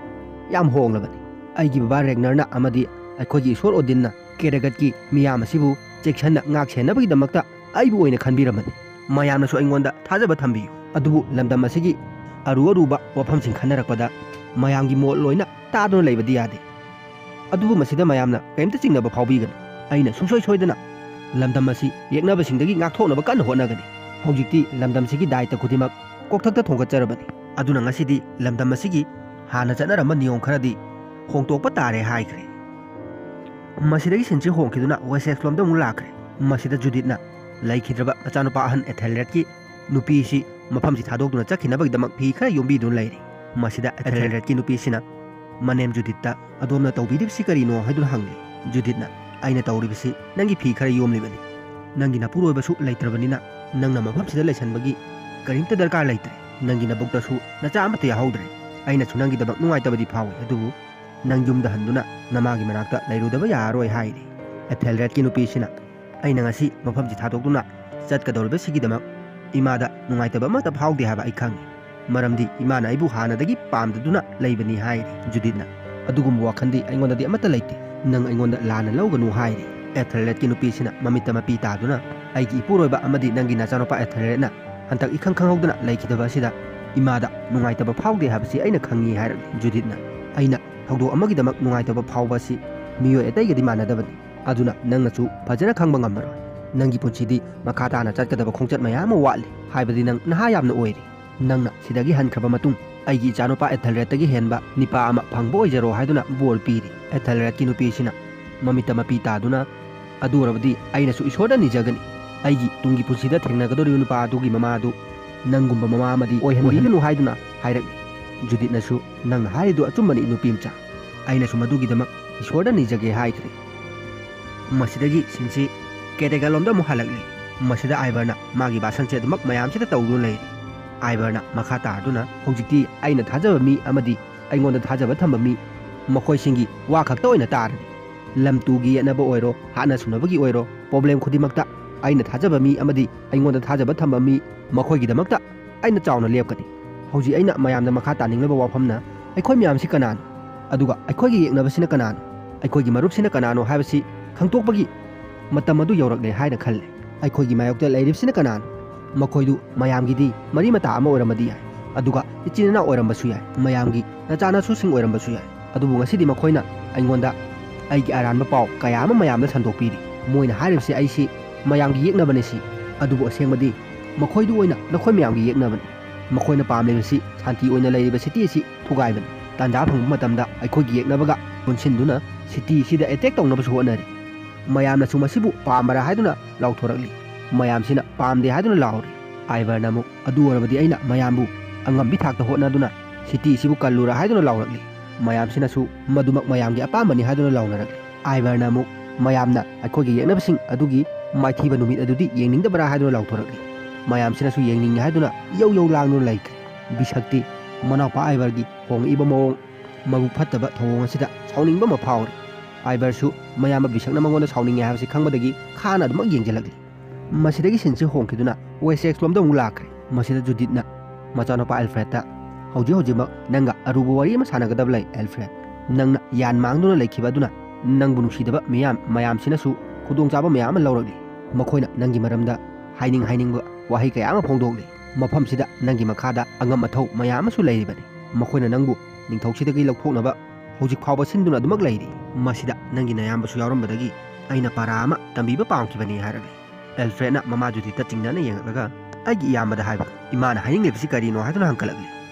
ꯌꯥꯝ ꯍꯣꯡꯂꯕꯅꯤ꯫ ꯑꯩꯒꯤ ꯕꯕꯥ ꯔꯦꯒꯅꯔꯅ ꯑꯃꯗꯤ ꯑꯩꯈꯣꯏꯒꯤ ꯏꯁꯣꯔ ꯑꯣꯗꯤꯟꯅ ꯀꯦꯗꯒꯠꯀꯤ ꯃꯤꯌꯥꯝ ꯑꯁꯤꯕꯨ ꯆꯦꯛꯁꯤꯟꯅ ꯉꯥꯛ ꯁꯦꯟꯅꯕꯒꯤꯗꯃꯛꯇ ꯑꯩꯕꯨ ꯑꯣꯏꯅ ꯈꯟꯕꯤꯔꯝꯕꯅꯤ꯫ ꯃꯌꯥꯝꯅꯁꯨ ꯑꯩꯉꯣꯟꯗ ꯊꯥꯖꯕ ꯊꯝꯕꯤꯌꯨ꯫ ꯑꯗꯨꯕꯨ ꯂꯝꯗꯝ ꯑꯁꯤꯒꯤ ꯑꯔꯨ ꯑꯔꯨꯕ ꯋꯥꯐꯝꯁꯤꯡ ꯈꯟꯅꯔꯛꯄꯗ ꯃꯌꯥꯝꯒꯤ ꯃꯣꯠ ꯂꯣꯏꯅ ꯇꯥꯗꯨꯅ ꯂꯩꯕꯗꯤ ꯌꯥꯗꯦ꯫ ꯑꯗꯨꯕꯨ ꯃꯁꯤꯗ ꯃꯌꯥꯝꯅ ꯀꯔꯤꯝꯇ ꯆꯤꯡꯅꯕ ꯐꯥꯎꯕꯤꯒꯅꯨ꯫ ꯑꯩꯅ ꯁꯨꯡꯁꯣꯏ ꯁꯣꯏꯗꯅ ꯂꯝꯗꯝ ꯑꯁꯤ ꯌꯦꯛꯅꯕꯁꯤꯡꯗꯒꯤ ꯉꯥꯛꯊꯣꯛꯅꯕ ꯀꯟꯅ ꯍꯣꯠꯅꯒꯅꯤ꯫ ꯍꯧꯖꯤꯛꯇꯤ ꯂꯝꯗꯝꯁꯤꯒꯤ ꯗꯥꯏꯇ ꯈꯨꯗꯤꯡꯃꯛ ꯀꯣꯛꯊꯛꯇ ꯊꯣꯡꯒꯠꯆꯔꯕꯅꯤ꯫ ꯑꯗꯨꯅ ꯉꯁꯤꯗꯤ ꯂꯝꯗꯝ ꯑꯁꯤꯒꯤ ꯍꯥꯟꯅ ꯆꯠꯅꯔꯝꯕ ꯅꯤꯌꯣꯝ ꯈꯔꯗꯤ ꯍꯣꯡꯗꯣꯛꯄ ꯇꯥꯔꯦ" ꯍꯥꯏꯈ꯭ꯔꯦ꯫ ꯃꯁꯤꯗꯒꯤ ꯁꯤꯟꯁꯤ ꯍꯣꯡꯈꯤꯗꯨꯅ ꯋꯦꯁꯦꯛꯁꯂꯣꯝꯗ ꯑꯃꯨꯛ ꯂꯥꯛꯈ꯭ꯔꯦ꯫ ꯃꯁꯤꯗ ꯖꯨꯗꯤꯠꯅ ꯂꯩꯈꯤꯗ꯭ꯔꯕ ꯃꯆꯥꯅꯨꯄꯥ ꯑꯍꯟ ꯑꯦꯊꯦꯜꯔꯦꯗꯀꯤ ꯅꯨꯄꯤꯁꯤ ꯃꯐꯝꯁꯤ ꯊꯥꯗꯣꯛꯇꯨꯅ ꯆꯠꯈꯤꯅꯕꯒꯤꯗꯃꯛ ꯐꯤ ꯈꯔ ꯌꯣꯝꯕꯤꯗꯨꯅ ꯂꯩꯔꯤ꯫ ꯃꯁꯤꯗ ꯑꯦꯊꯦꯜꯔꯦꯗꯀꯤ ꯅꯨꯄꯤꯁꯤꯅ ꯃꯅꯦꯝ ꯖꯨꯗꯤꯠꯇ, "ꯑꯗꯣꯝꯅ ꯇꯧꯕꯤꯔꯤꯕꯁꯤ ꯀꯔꯤꯅꯣ?" ꯍꯥꯏꯗꯨꯅ ꯍꯪꯂꯤ꯫ ꯖꯨꯗꯤꯠꯅ, "ꯑꯩꯅ ꯇꯧꯔꯤꯕꯁꯤ ꯅꯪꯒꯤ ꯐꯤ ꯈꯔ ꯌꯣꯝꯂꯤꯕꯅꯤ꯫ ꯅꯪꯒꯤ ꯅꯄꯨꯔꯣꯏꯕꯁꯨ ꯂꯩꯇ꯭ꯔꯕꯅꯤꯅ ꯅꯪꯅ ꯃꯐꯝꯁꯤꯗ ꯂꯩꯁꯟꯕꯒꯤ ꯀꯔꯤꯝꯇ ꯗꯔꯀꯥꯔ ꯂꯩꯇ꯭ꯔꯦ꯫ ꯅꯪꯒꯤ ꯅꯕꯨꯛꯇꯁꯨ ꯅꯆꯥ ꯑꯃꯠꯇ ꯌꯥꯍꯧꯗ꯭ꯔꯦ꯫ ꯑꯩꯅꯁꯨ ꯅꯪꯒꯤꯗꯃꯛ ꯅꯨꯡꯉꯥꯏꯇꯕꯗꯤ ꯐꯥꯎꯏ, ꯑꯗꯨꯕꯨ ꯅꯪ ꯌꯨꯝꯗ ꯍꯟꯗꯨꯅ ꯅꯃꯥꯒꯤ ꯃꯅꯥꯛꯇ ꯂꯩꯔꯨꯗꯕ ꯌꯥꯔꯔꯣꯏ" ꯍꯥꯏꯔꯤ꯫ ꯑꯦꯊꯦꯜꯔꯦꯗꯀꯤ ꯅꯨꯄꯤꯁꯤꯅ, "ꯑꯩꯅ ꯉꯁꯤ ꯃꯐꯝꯁꯤ ꯊꯥꯗꯣꯛꯇꯨꯅ ꯆꯠꯀꯗꯧꯔꯤꯕꯁꯤꯒꯤꯗꯃꯛ ꯏꯃꯥꯗ ꯅꯨꯡꯉꯥꯏꯇꯕ ꯑꯃꯠꯇ ꯐꯥꯎꯗꯦ ꯍꯥꯏꯕ ꯑꯩ ꯈꯪꯏ, ꯃꯔꯝꯗꯤ ꯏꯃꯥꯅ ꯑꯩꯕꯨ ꯍꯥꯟꯅꯗꯒꯤ ꯄꯥꯝꯗꯗꯨꯅ ꯂꯩꯕꯅꯤ" ꯍꯥꯏꯔꯤ꯫ ꯖꯨꯗꯤꯠꯅ, ꯑꯗꯨꯒꯨꯝꯕ ꯋꯥꯈꯜꯗꯤ ꯑꯩꯉꯣꯟꯗꯗꯤ ꯑꯃꯠꯇ ꯂꯩꯇꯦ꯫ ꯅꯪ ꯑꯩꯉꯣꯟꯗ ꯂꯥꯟꯅ ꯂꯧꯒꯅꯨ ꯍꯥꯏꯔꯤ꯫ ꯑꯦꯊꯦꯜꯔꯦꯗꯀꯤ ꯅꯨꯄꯤꯁꯤꯅ ꯃꯃꯤꯠꯇ ꯃꯄꯤ ꯇꯥꯗꯨꯅ, "ꯑꯩꯒꯤ ꯏꯄꯨꯔꯣꯏꯕ ꯑꯃꯗꯤ ꯅꯪꯒꯤ ꯅꯆꯥꯅꯨꯄꯥ ꯑꯦꯊꯦꯜꯔꯦꯗꯅ ꯍꯟꯗꯛ ꯏꯈꯪ ꯈꯪꯍꯧꯗꯅ ꯂꯩꯈꯤꯗꯕ ꯑꯁꯤꯗ ꯏꯃꯥꯗ ꯅꯨꯡꯉꯥꯏꯇꯕ ꯐꯥꯎꯗꯦ ꯍꯥꯏꯕꯁꯤ ꯑꯩꯅ ꯈꯪꯉꯤ" ꯍꯥꯏꯔꯛꯂꯤ꯫ ꯖꯨꯗꯤꯠꯅ, "ꯑꯩꯅ ꯊꯧꯗꯣꯛ ꯑꯃꯒꯤꯗꯃꯛ ꯅꯨꯡꯉꯥꯏꯇꯕ ꯐꯥꯎꯕ ꯑꯁꯤ ꯃꯤꯑꯣꯏ ꯑꯇꯩꯒꯗꯤ ꯃꯥꯟꯅꯗꯕꯅꯤ꯫ ꯑꯗꯨꯅ ꯅꯪꯅꯁꯨ ꯐꯖꯅ ꯈꯪꯕ ꯉꯝꯃꯔꯣꯏ꯫ ꯅꯪꯒꯤ ꯄꯨꯟꯁꯤꯗꯤ ꯃꯈꯥ ꯇꯥꯅ ꯆꯠꯀꯗꯕ ꯈꯣꯡꯆꯠ ꯃꯌꯥꯝ ꯑꯃ ꯋꯥꯠꯂꯤ꯫ ꯍꯥꯏꯕꯗꯤ ꯅꯪ ꯅꯍꯥ ꯌꯥꯝꯅ ꯑꯣꯏꯔꯤ꯫ ꯅꯪꯅ ꯁꯤꯗꯒꯤ ꯍꯟꯈ꯭ꯔꯕ ꯃꯇꯨꯡ ꯑꯩꯒꯤ ꯏꯆꯥꯅꯨꯄꯥ ꯑꯦꯊꯦꯜꯔꯦꯗꯇꯒꯤ ꯍꯦꯟꯕ ꯅꯤꯄꯥ ꯑꯃ ꯐꯪꯕ ꯑꯣꯏꯖꯔꯣ" ꯍꯥꯏꯗꯨꯅ ꯕꯣꯔ ꯄꯤꯔꯤ꯫ ꯑꯦꯊꯦꯜꯔꯦꯗꯀꯤ ꯅꯨꯄꯤꯁꯤꯅ ꯃꯃꯤꯠꯇ ꯃꯄꯤ ꯇꯥꯗꯨꯅ, "ꯑꯗꯨ ꯑꯣꯏꯔꯕꯗꯤ ꯑꯩꯅꯁꯨ ꯏꯁꯣꯔꯗ ꯅꯤꯖꯒꯅꯤ, ꯑꯩꯒꯤ ꯇꯨꯡꯒꯤ ꯄꯨꯟꯁꯤꯗ ꯊꯦꯡꯅꯒꯗꯧꯔꯤꯕ ꯅꯨꯄꯥ ꯑꯗꯨꯒꯤ ꯃꯃꯥ ꯑꯗꯨ ꯅꯪꯒꯨꯝꯕ ꯃꯃꯥ ꯑꯃꯗꯤ ꯑꯣꯏꯍꯟꯕꯤꯒꯅꯨ" ꯍꯥꯏꯗꯨꯅ ꯍꯥꯏꯔꯛꯂꯤ꯫ ꯖꯨꯗꯤꯠꯅꯁꯨ, "ꯅꯪꯅ ꯍꯥꯏꯔꯤꯗꯨ ꯑꯆꯨꯝꯕꯅꯤ, ꯏꯅꯨꯄꯤ ꯃꯆꯥ꯫ ꯑꯩꯅꯁꯨ ꯃꯗꯨꯒꯤꯗꯃꯛ ꯏꯁꯣꯔꯗ ꯅꯤꯖꯒꯦ" ꯍꯥꯏꯈ꯭ꯔꯦ꯫ ꯃꯁꯤꯗꯒꯤ ꯁꯤꯟꯁꯤ ꯀꯦꯇꯦꯒꯜ ꯂꯣꯝꯗ ꯑꯃꯨꯛ ꯍꯜꯂꯛꯂꯤ꯫ ꯃꯁꯤꯗ ꯑꯥꯏꯚꯔꯅ ꯃꯥꯒꯤ ꯚꯥꯁꯟꯁꯦ ꯑꯗꯨꯃꯛ ꯃꯌꯥꯝꯁꯤꯗ ꯇꯧꯗꯨꯅ ꯂꯩꯔꯤ꯫ ꯑꯥꯏꯚꯔꯅ ꯃꯈꯥ ꯇꯥꯗꯨꯅ, "ꯍꯧꯖꯤꯛꯇꯤ ꯑꯩꯅ ꯊꯥꯖꯕ ꯃꯤ ꯑꯃꯗꯤ ꯑꯩꯉꯣꯟꯗ ꯊꯥꯖꯕ ꯊꯝꯕ ꯃꯤ, ꯃꯈꯣꯏꯁꯤꯡꯒꯤ ꯋꯥ ꯈꯛꯇ ꯑꯣꯏꯅ ꯇꯥꯔꯒꯦ꯫ ꯂꯝ ꯇꯨꯒꯤ ꯌꯦꯠꯅꯕ ꯑꯣꯏꯔꯣ, ꯍꯥꯠꯅ ꯁꯨꯅꯕꯒꯤ ꯑꯣꯏꯔꯣ, ꯄ꯭ꯔꯣꯕ꯭ꯂꯦꯝ ꯈꯨꯗꯤꯡꯃꯛꯇ ꯑꯩꯅ ꯊꯥꯖꯕ ꯃꯤ ꯑꯃꯗꯤ ꯑꯩꯉꯣꯟꯗ ꯊꯥꯖꯕ ꯊꯝꯕ ꯃꯤ, ꯃꯈꯣꯏꯒꯤꯗꯃꯛꯇ ꯑꯩꯅ ꯆꯥꯎꯅ ꯂꯦꯞꯀꯅꯤ꯫ ꯍꯧꯖꯤꯛ ꯑꯩꯅ ꯃꯌꯥꯝꯗ ꯃꯈꯥ ꯇꯥꯅꯤꯡꯂꯤꯕ ꯋꯥꯐꯝꯅ, ꯑꯩꯈꯣꯏ ꯃꯌꯥꯝꯁꯤ ꯀꯅꯥꯅꯣ? ꯑꯗꯨꯒ ꯑꯩꯈꯣꯏꯒꯤ ꯌꯦꯛꯅꯕꯁꯤꯅ ꯀꯅꯥꯅꯣ? ꯑꯩꯈꯣꯏꯒꯤ ꯃꯔꯨꯞꯁꯤꯅ ꯀꯅꯥꯅꯣ ꯍꯥꯏꯕꯁꯤ ꯈꯪꯗꯣꯛꯄꯒꯤ ꯃꯇꯝ ꯑꯗꯨ ꯌꯧꯔꯛꯂꯦ ꯍꯥꯏꯅ ꯈꯜꯂꯦ꯫ ꯑꯩꯈꯣꯏꯒꯤ ꯃꯥꯌꯣꯛꯇ ꯂꯩꯔꯤꯕꯁꯤꯅ ꯀꯅꯥꯅꯣ? ꯃꯈꯣꯏꯗꯨ ꯃꯌꯥꯝꯒꯤꯗꯤ ꯃꯔꯤ ꯃꯇꯥ ꯑꯃ ꯑꯣꯏꯔꯝꯕꯗꯤ ꯌꯥꯏ, ꯑꯗꯨꯒ ꯏꯆꯤꯟ ꯏꯅꯥꯎ ꯑꯣꯏꯔꯝꯕꯁꯨ ꯌꯥꯏ, ꯃꯌꯥꯝꯒꯤ ꯅꯆꯥ ꯅꯁꯨꯁꯤꯡ ꯑꯣꯏꯔꯝꯕꯁꯨ ꯌꯥꯏ꯫ ꯑꯗꯨꯕꯨ ꯉꯁꯤꯗꯤ ꯃꯈꯣꯏꯅ ꯑꯩꯉꯣꯟꯗ ꯑꯩꯒꯤ ꯑꯔꯥꯟꯕ ꯄꯥꯎ ꯀꯌꯥ ꯑꯃ ꯃꯌꯥꯝꯗ ꯁꯟꯗꯣꯛꯄꯤꯔꯤ꯫ ꯃꯣꯏꯅ ꯍꯥꯏꯔꯤꯕꯁꯤ ꯑꯩꯁꯤ ꯃꯌꯥꯝꯒꯤ ꯌꯦꯛꯅꯕꯅꯤ ꯁꯤ, ꯑꯗꯨꯕꯨ ꯑꯁꯦꯡꯕꯗꯤ ꯃꯈꯣꯏꯗꯨ ꯑꯣꯏꯅ ꯅꯈꯣꯏ ꯃꯌꯥꯝꯒꯤ ꯌꯦꯛꯅꯕꯅꯤ꯫ ꯃꯈꯣꯏꯅ ꯄꯥꯝꯂꯤꯕꯁꯤ ꯁꯥꯟꯇꯤ ꯑꯣꯏꯅ ꯂꯩꯔꯤꯕ ꯁꯤꯇꯤ ꯑꯁꯤ ꯊꯨꯒꯥꯏꯕꯅꯤ꯫ ꯇꯥꯟꯖꯥ ꯐꯪꯕ ꯃꯇꯝꯗ ꯑꯩꯈꯣꯏꯒꯤ ꯌꯦꯛꯅꯕꯒ ꯄꯨꯟꯁꯤꯟꯗꯨꯅ ꯁꯤꯇꯤ ꯑꯁꯤꯗ ꯑꯦꯇꯦꯛ ꯇꯧꯅꯕꯁꯨ ꯍꯣꯠꯅꯔꯤ꯫ ꯃꯌꯥꯝꯅꯁꯨ ꯃꯁꯤꯕꯨ ꯄꯥꯝꯕꯔꯥ ꯍꯥꯏꯗꯨꯅ ꯂꯥꯎꯊꯣꯔꯛꯂꯤ꯫ ꯃꯌꯥꯝꯁꯤꯅ ꯄꯥꯝꯗꯦ ꯍꯥꯏꯗꯨꯅ ꯂꯥꯎꯔꯤ꯫ ꯑꯥꯏꯚꯔꯅ ꯑꯃꯨꯛ, "ꯑꯗꯨ ꯑꯣꯏꯔꯕꯗꯤ ꯑꯩꯅ ꯃꯌꯥꯝꯕꯨ ꯑꯉꯝꯕꯤ ꯊꯥꯛꯇ ꯍꯣꯠꯅꯗꯨꯅ ꯁꯤꯇꯤ ꯑꯁꯤꯕꯨ ꯀꯜꯂꯨꯔꯥ" ꯍꯥꯏꯗꯨꯅ ꯂꯥꯎꯔꯛꯂꯤ꯫ ꯃꯌꯥꯝꯁꯤꯅꯁꯨ ꯃꯗꯨꯃꯛ ꯃꯌꯥꯝꯒꯤ ꯑꯄꯥꯝꯕꯅꯤ ꯍꯥꯏꯗꯨꯅ ꯂꯥꯎꯅꯔꯛꯂꯤ꯫ ꯑꯥꯏꯚꯔꯅ ꯑꯃꯨꯛ, "ꯃꯌꯥꯝꯅ ꯑꯩꯈꯣꯏꯒꯤ ꯌꯦꯛꯅꯕꯁꯤꯡ ꯑꯗꯨꯒꯤ ꯃꯥꯏꯊꯤꯕ ꯅꯨꯃꯤꯠ ꯑꯗꯨꯗꯤ ꯌꯦꯡꯅꯤꯡꯗꯕ꯭ꯔꯥ" ꯍꯥꯏꯗꯨꯅ ꯂꯥꯎꯊꯣꯔꯛꯂꯤ꯫ ꯃꯌꯥꯝꯁꯤꯅꯁꯨ ꯌꯦꯡꯅꯤꯡꯏ ꯍꯥꯏꯗꯨꯅ ꯌꯧ ꯌꯧ ꯂꯥꯡꯗꯨꯅ ꯂꯩꯈ꯭ꯔꯦ꯫ ꯕꯤꯁꯛꯇꯤ ꯃꯅꯥꯎꯄꯥ ꯑꯥꯏꯚꯔꯒꯤ ꯍꯣꯡꯂꯛꯏꯕ ꯃꯑꯣꯡ, ꯃꯕꯨꯛ ꯐꯠꯇꯕ ꯊꯧꯑꯣꯡ ꯑꯁꯤꯗ ꯁꯥꯎꯅꯤꯡꯕ ꯑꯃ ꯐꯥꯎꯔꯤ꯫ ꯑꯥꯏꯚꯔꯁꯨ ꯃꯌꯥꯝꯕ ꯕꯤꯁꯛꯅ ꯃꯉꯣꯟꯗ ꯁꯥꯎꯅꯤꯡꯉꯦ ꯍꯥꯏꯕꯁꯤ ꯈꯪꯕꯗꯒꯤ ꯈꯥꯅ ꯑꯗꯨꯃꯛ ꯌꯦꯡꯁꯤꯜꯂꯛꯂꯤ꯫ ꯃꯁꯤꯗꯒꯤ ꯁꯤꯟꯁꯤ ꯍꯣꯡꯈꯤꯗꯨꯅ ꯋꯦꯁꯦꯛꯁ ꯂꯣꯝꯗ ꯑꯃꯨꯛ ꯂꯥꯛꯈ꯭ꯔꯦ꯫ ꯃꯁꯤꯗ ꯖꯨꯗꯤꯠꯅ ꯃꯆꯥꯅꯨꯄꯥ ꯑꯦꯜꯐ꯭ꯔꯦꯗꯇ, "ꯍꯧꯖꯤꯛ ꯍꯧꯖꯤꯛꯃꯛ ꯅꯪꯒ ꯑꯔꯨꯕ ꯋꯥꯔꯤ ꯑꯃ ꯁꯥꯟꯅꯒꯗꯕ ꯂꯩ, ꯑꯦꯜꯐ꯭ꯔꯦꯗ꯫ ꯅꯪꯅ ꯌꯥꯟ ꯃꯥꯡꯗꯨꯅ ꯂꯩꯈꯤꯕ ꯑꯗꯨꯅ ꯅꯪꯕꯨ ꯅꯨꯡꯁꯤꯗꯕ ꯃꯤꯌꯥꯝ ꯃꯌꯥꯝꯁꯤꯅꯁꯨ ꯈꯨꯗꯣꯡꯆꯥꯕ ꯃꯌꯥꯝ ꯑꯃ ꯂꯧꯔꯛꯂꯤ꯫ ꯃꯈꯣꯏꯅ ꯅꯪꯒꯤ ꯃꯔꯝꯗ ꯍꯥꯏꯅꯤꯡ ꯍꯥꯏꯅꯤꯡꯕ ꯋꯥꯍꯩ ꯀꯌꯥ ꯑꯃ ꯐꯣꯡꯗꯣꯛꯂꯤ꯫ ꯃꯐꯝꯁꯤꯗ ꯅꯪꯒꯤ ꯃꯈꯥꯗ ꯑꯉꯝ ꯑꯊꯧ ꯃꯌꯥꯝ ꯑꯃꯁꯨ ꯂꯩꯔꯤꯕꯅꯤ꯫ ꯃꯈꯣꯏꯅ ꯅꯪꯕꯨ ꯅꯤꯡꯊꯧꯁꯤꯗꯒꯤ ꯂꯧꯊꯣꯛꯅꯕ ꯍꯧꯖꯤꯛ ꯐꯥꯎꯕ ꯁꯤꯟꯗꯨꯅ ꯑꯗꯨꯃꯛ ꯂꯩꯔꯤ꯫ ꯃꯁꯤꯗ ꯅꯪꯒꯤ ꯅꯌꯥꯝꯕꯁꯨ ꯌꯥꯎꯔꯝꯕꯗꯒꯤ ꯑꯩꯅ ꯄꯥꯔꯥ ꯑꯃ ꯇꯝꯕꯤꯕ ꯄꯥꯝꯈꯤꯕꯅꯤ ꯍꯥꯏꯔꯛꯂꯤ꯫ ꯑꯦꯜꯐ꯭ꯔꯦꯗꯅ ꯃꯃꯥ ꯖꯨꯗꯤꯠꯇ ꯆꯤꯡꯅꯅ ꯌꯦꯡꯂꯛꯂꯒ, "ꯑꯩꯒꯤ ꯏꯌꯥꯝꯕꯗ ꯍꯥꯏꯕ ꯏꯃꯥꯅ ꯍꯥꯏꯅꯤꯡꯂꯤꯕꯁꯤ ꯀꯔꯤꯅꯣ?" ꯍꯥꯏꯗꯨꯅ ꯍꯪꯒꯠꯂꯛꯂꯤ꯫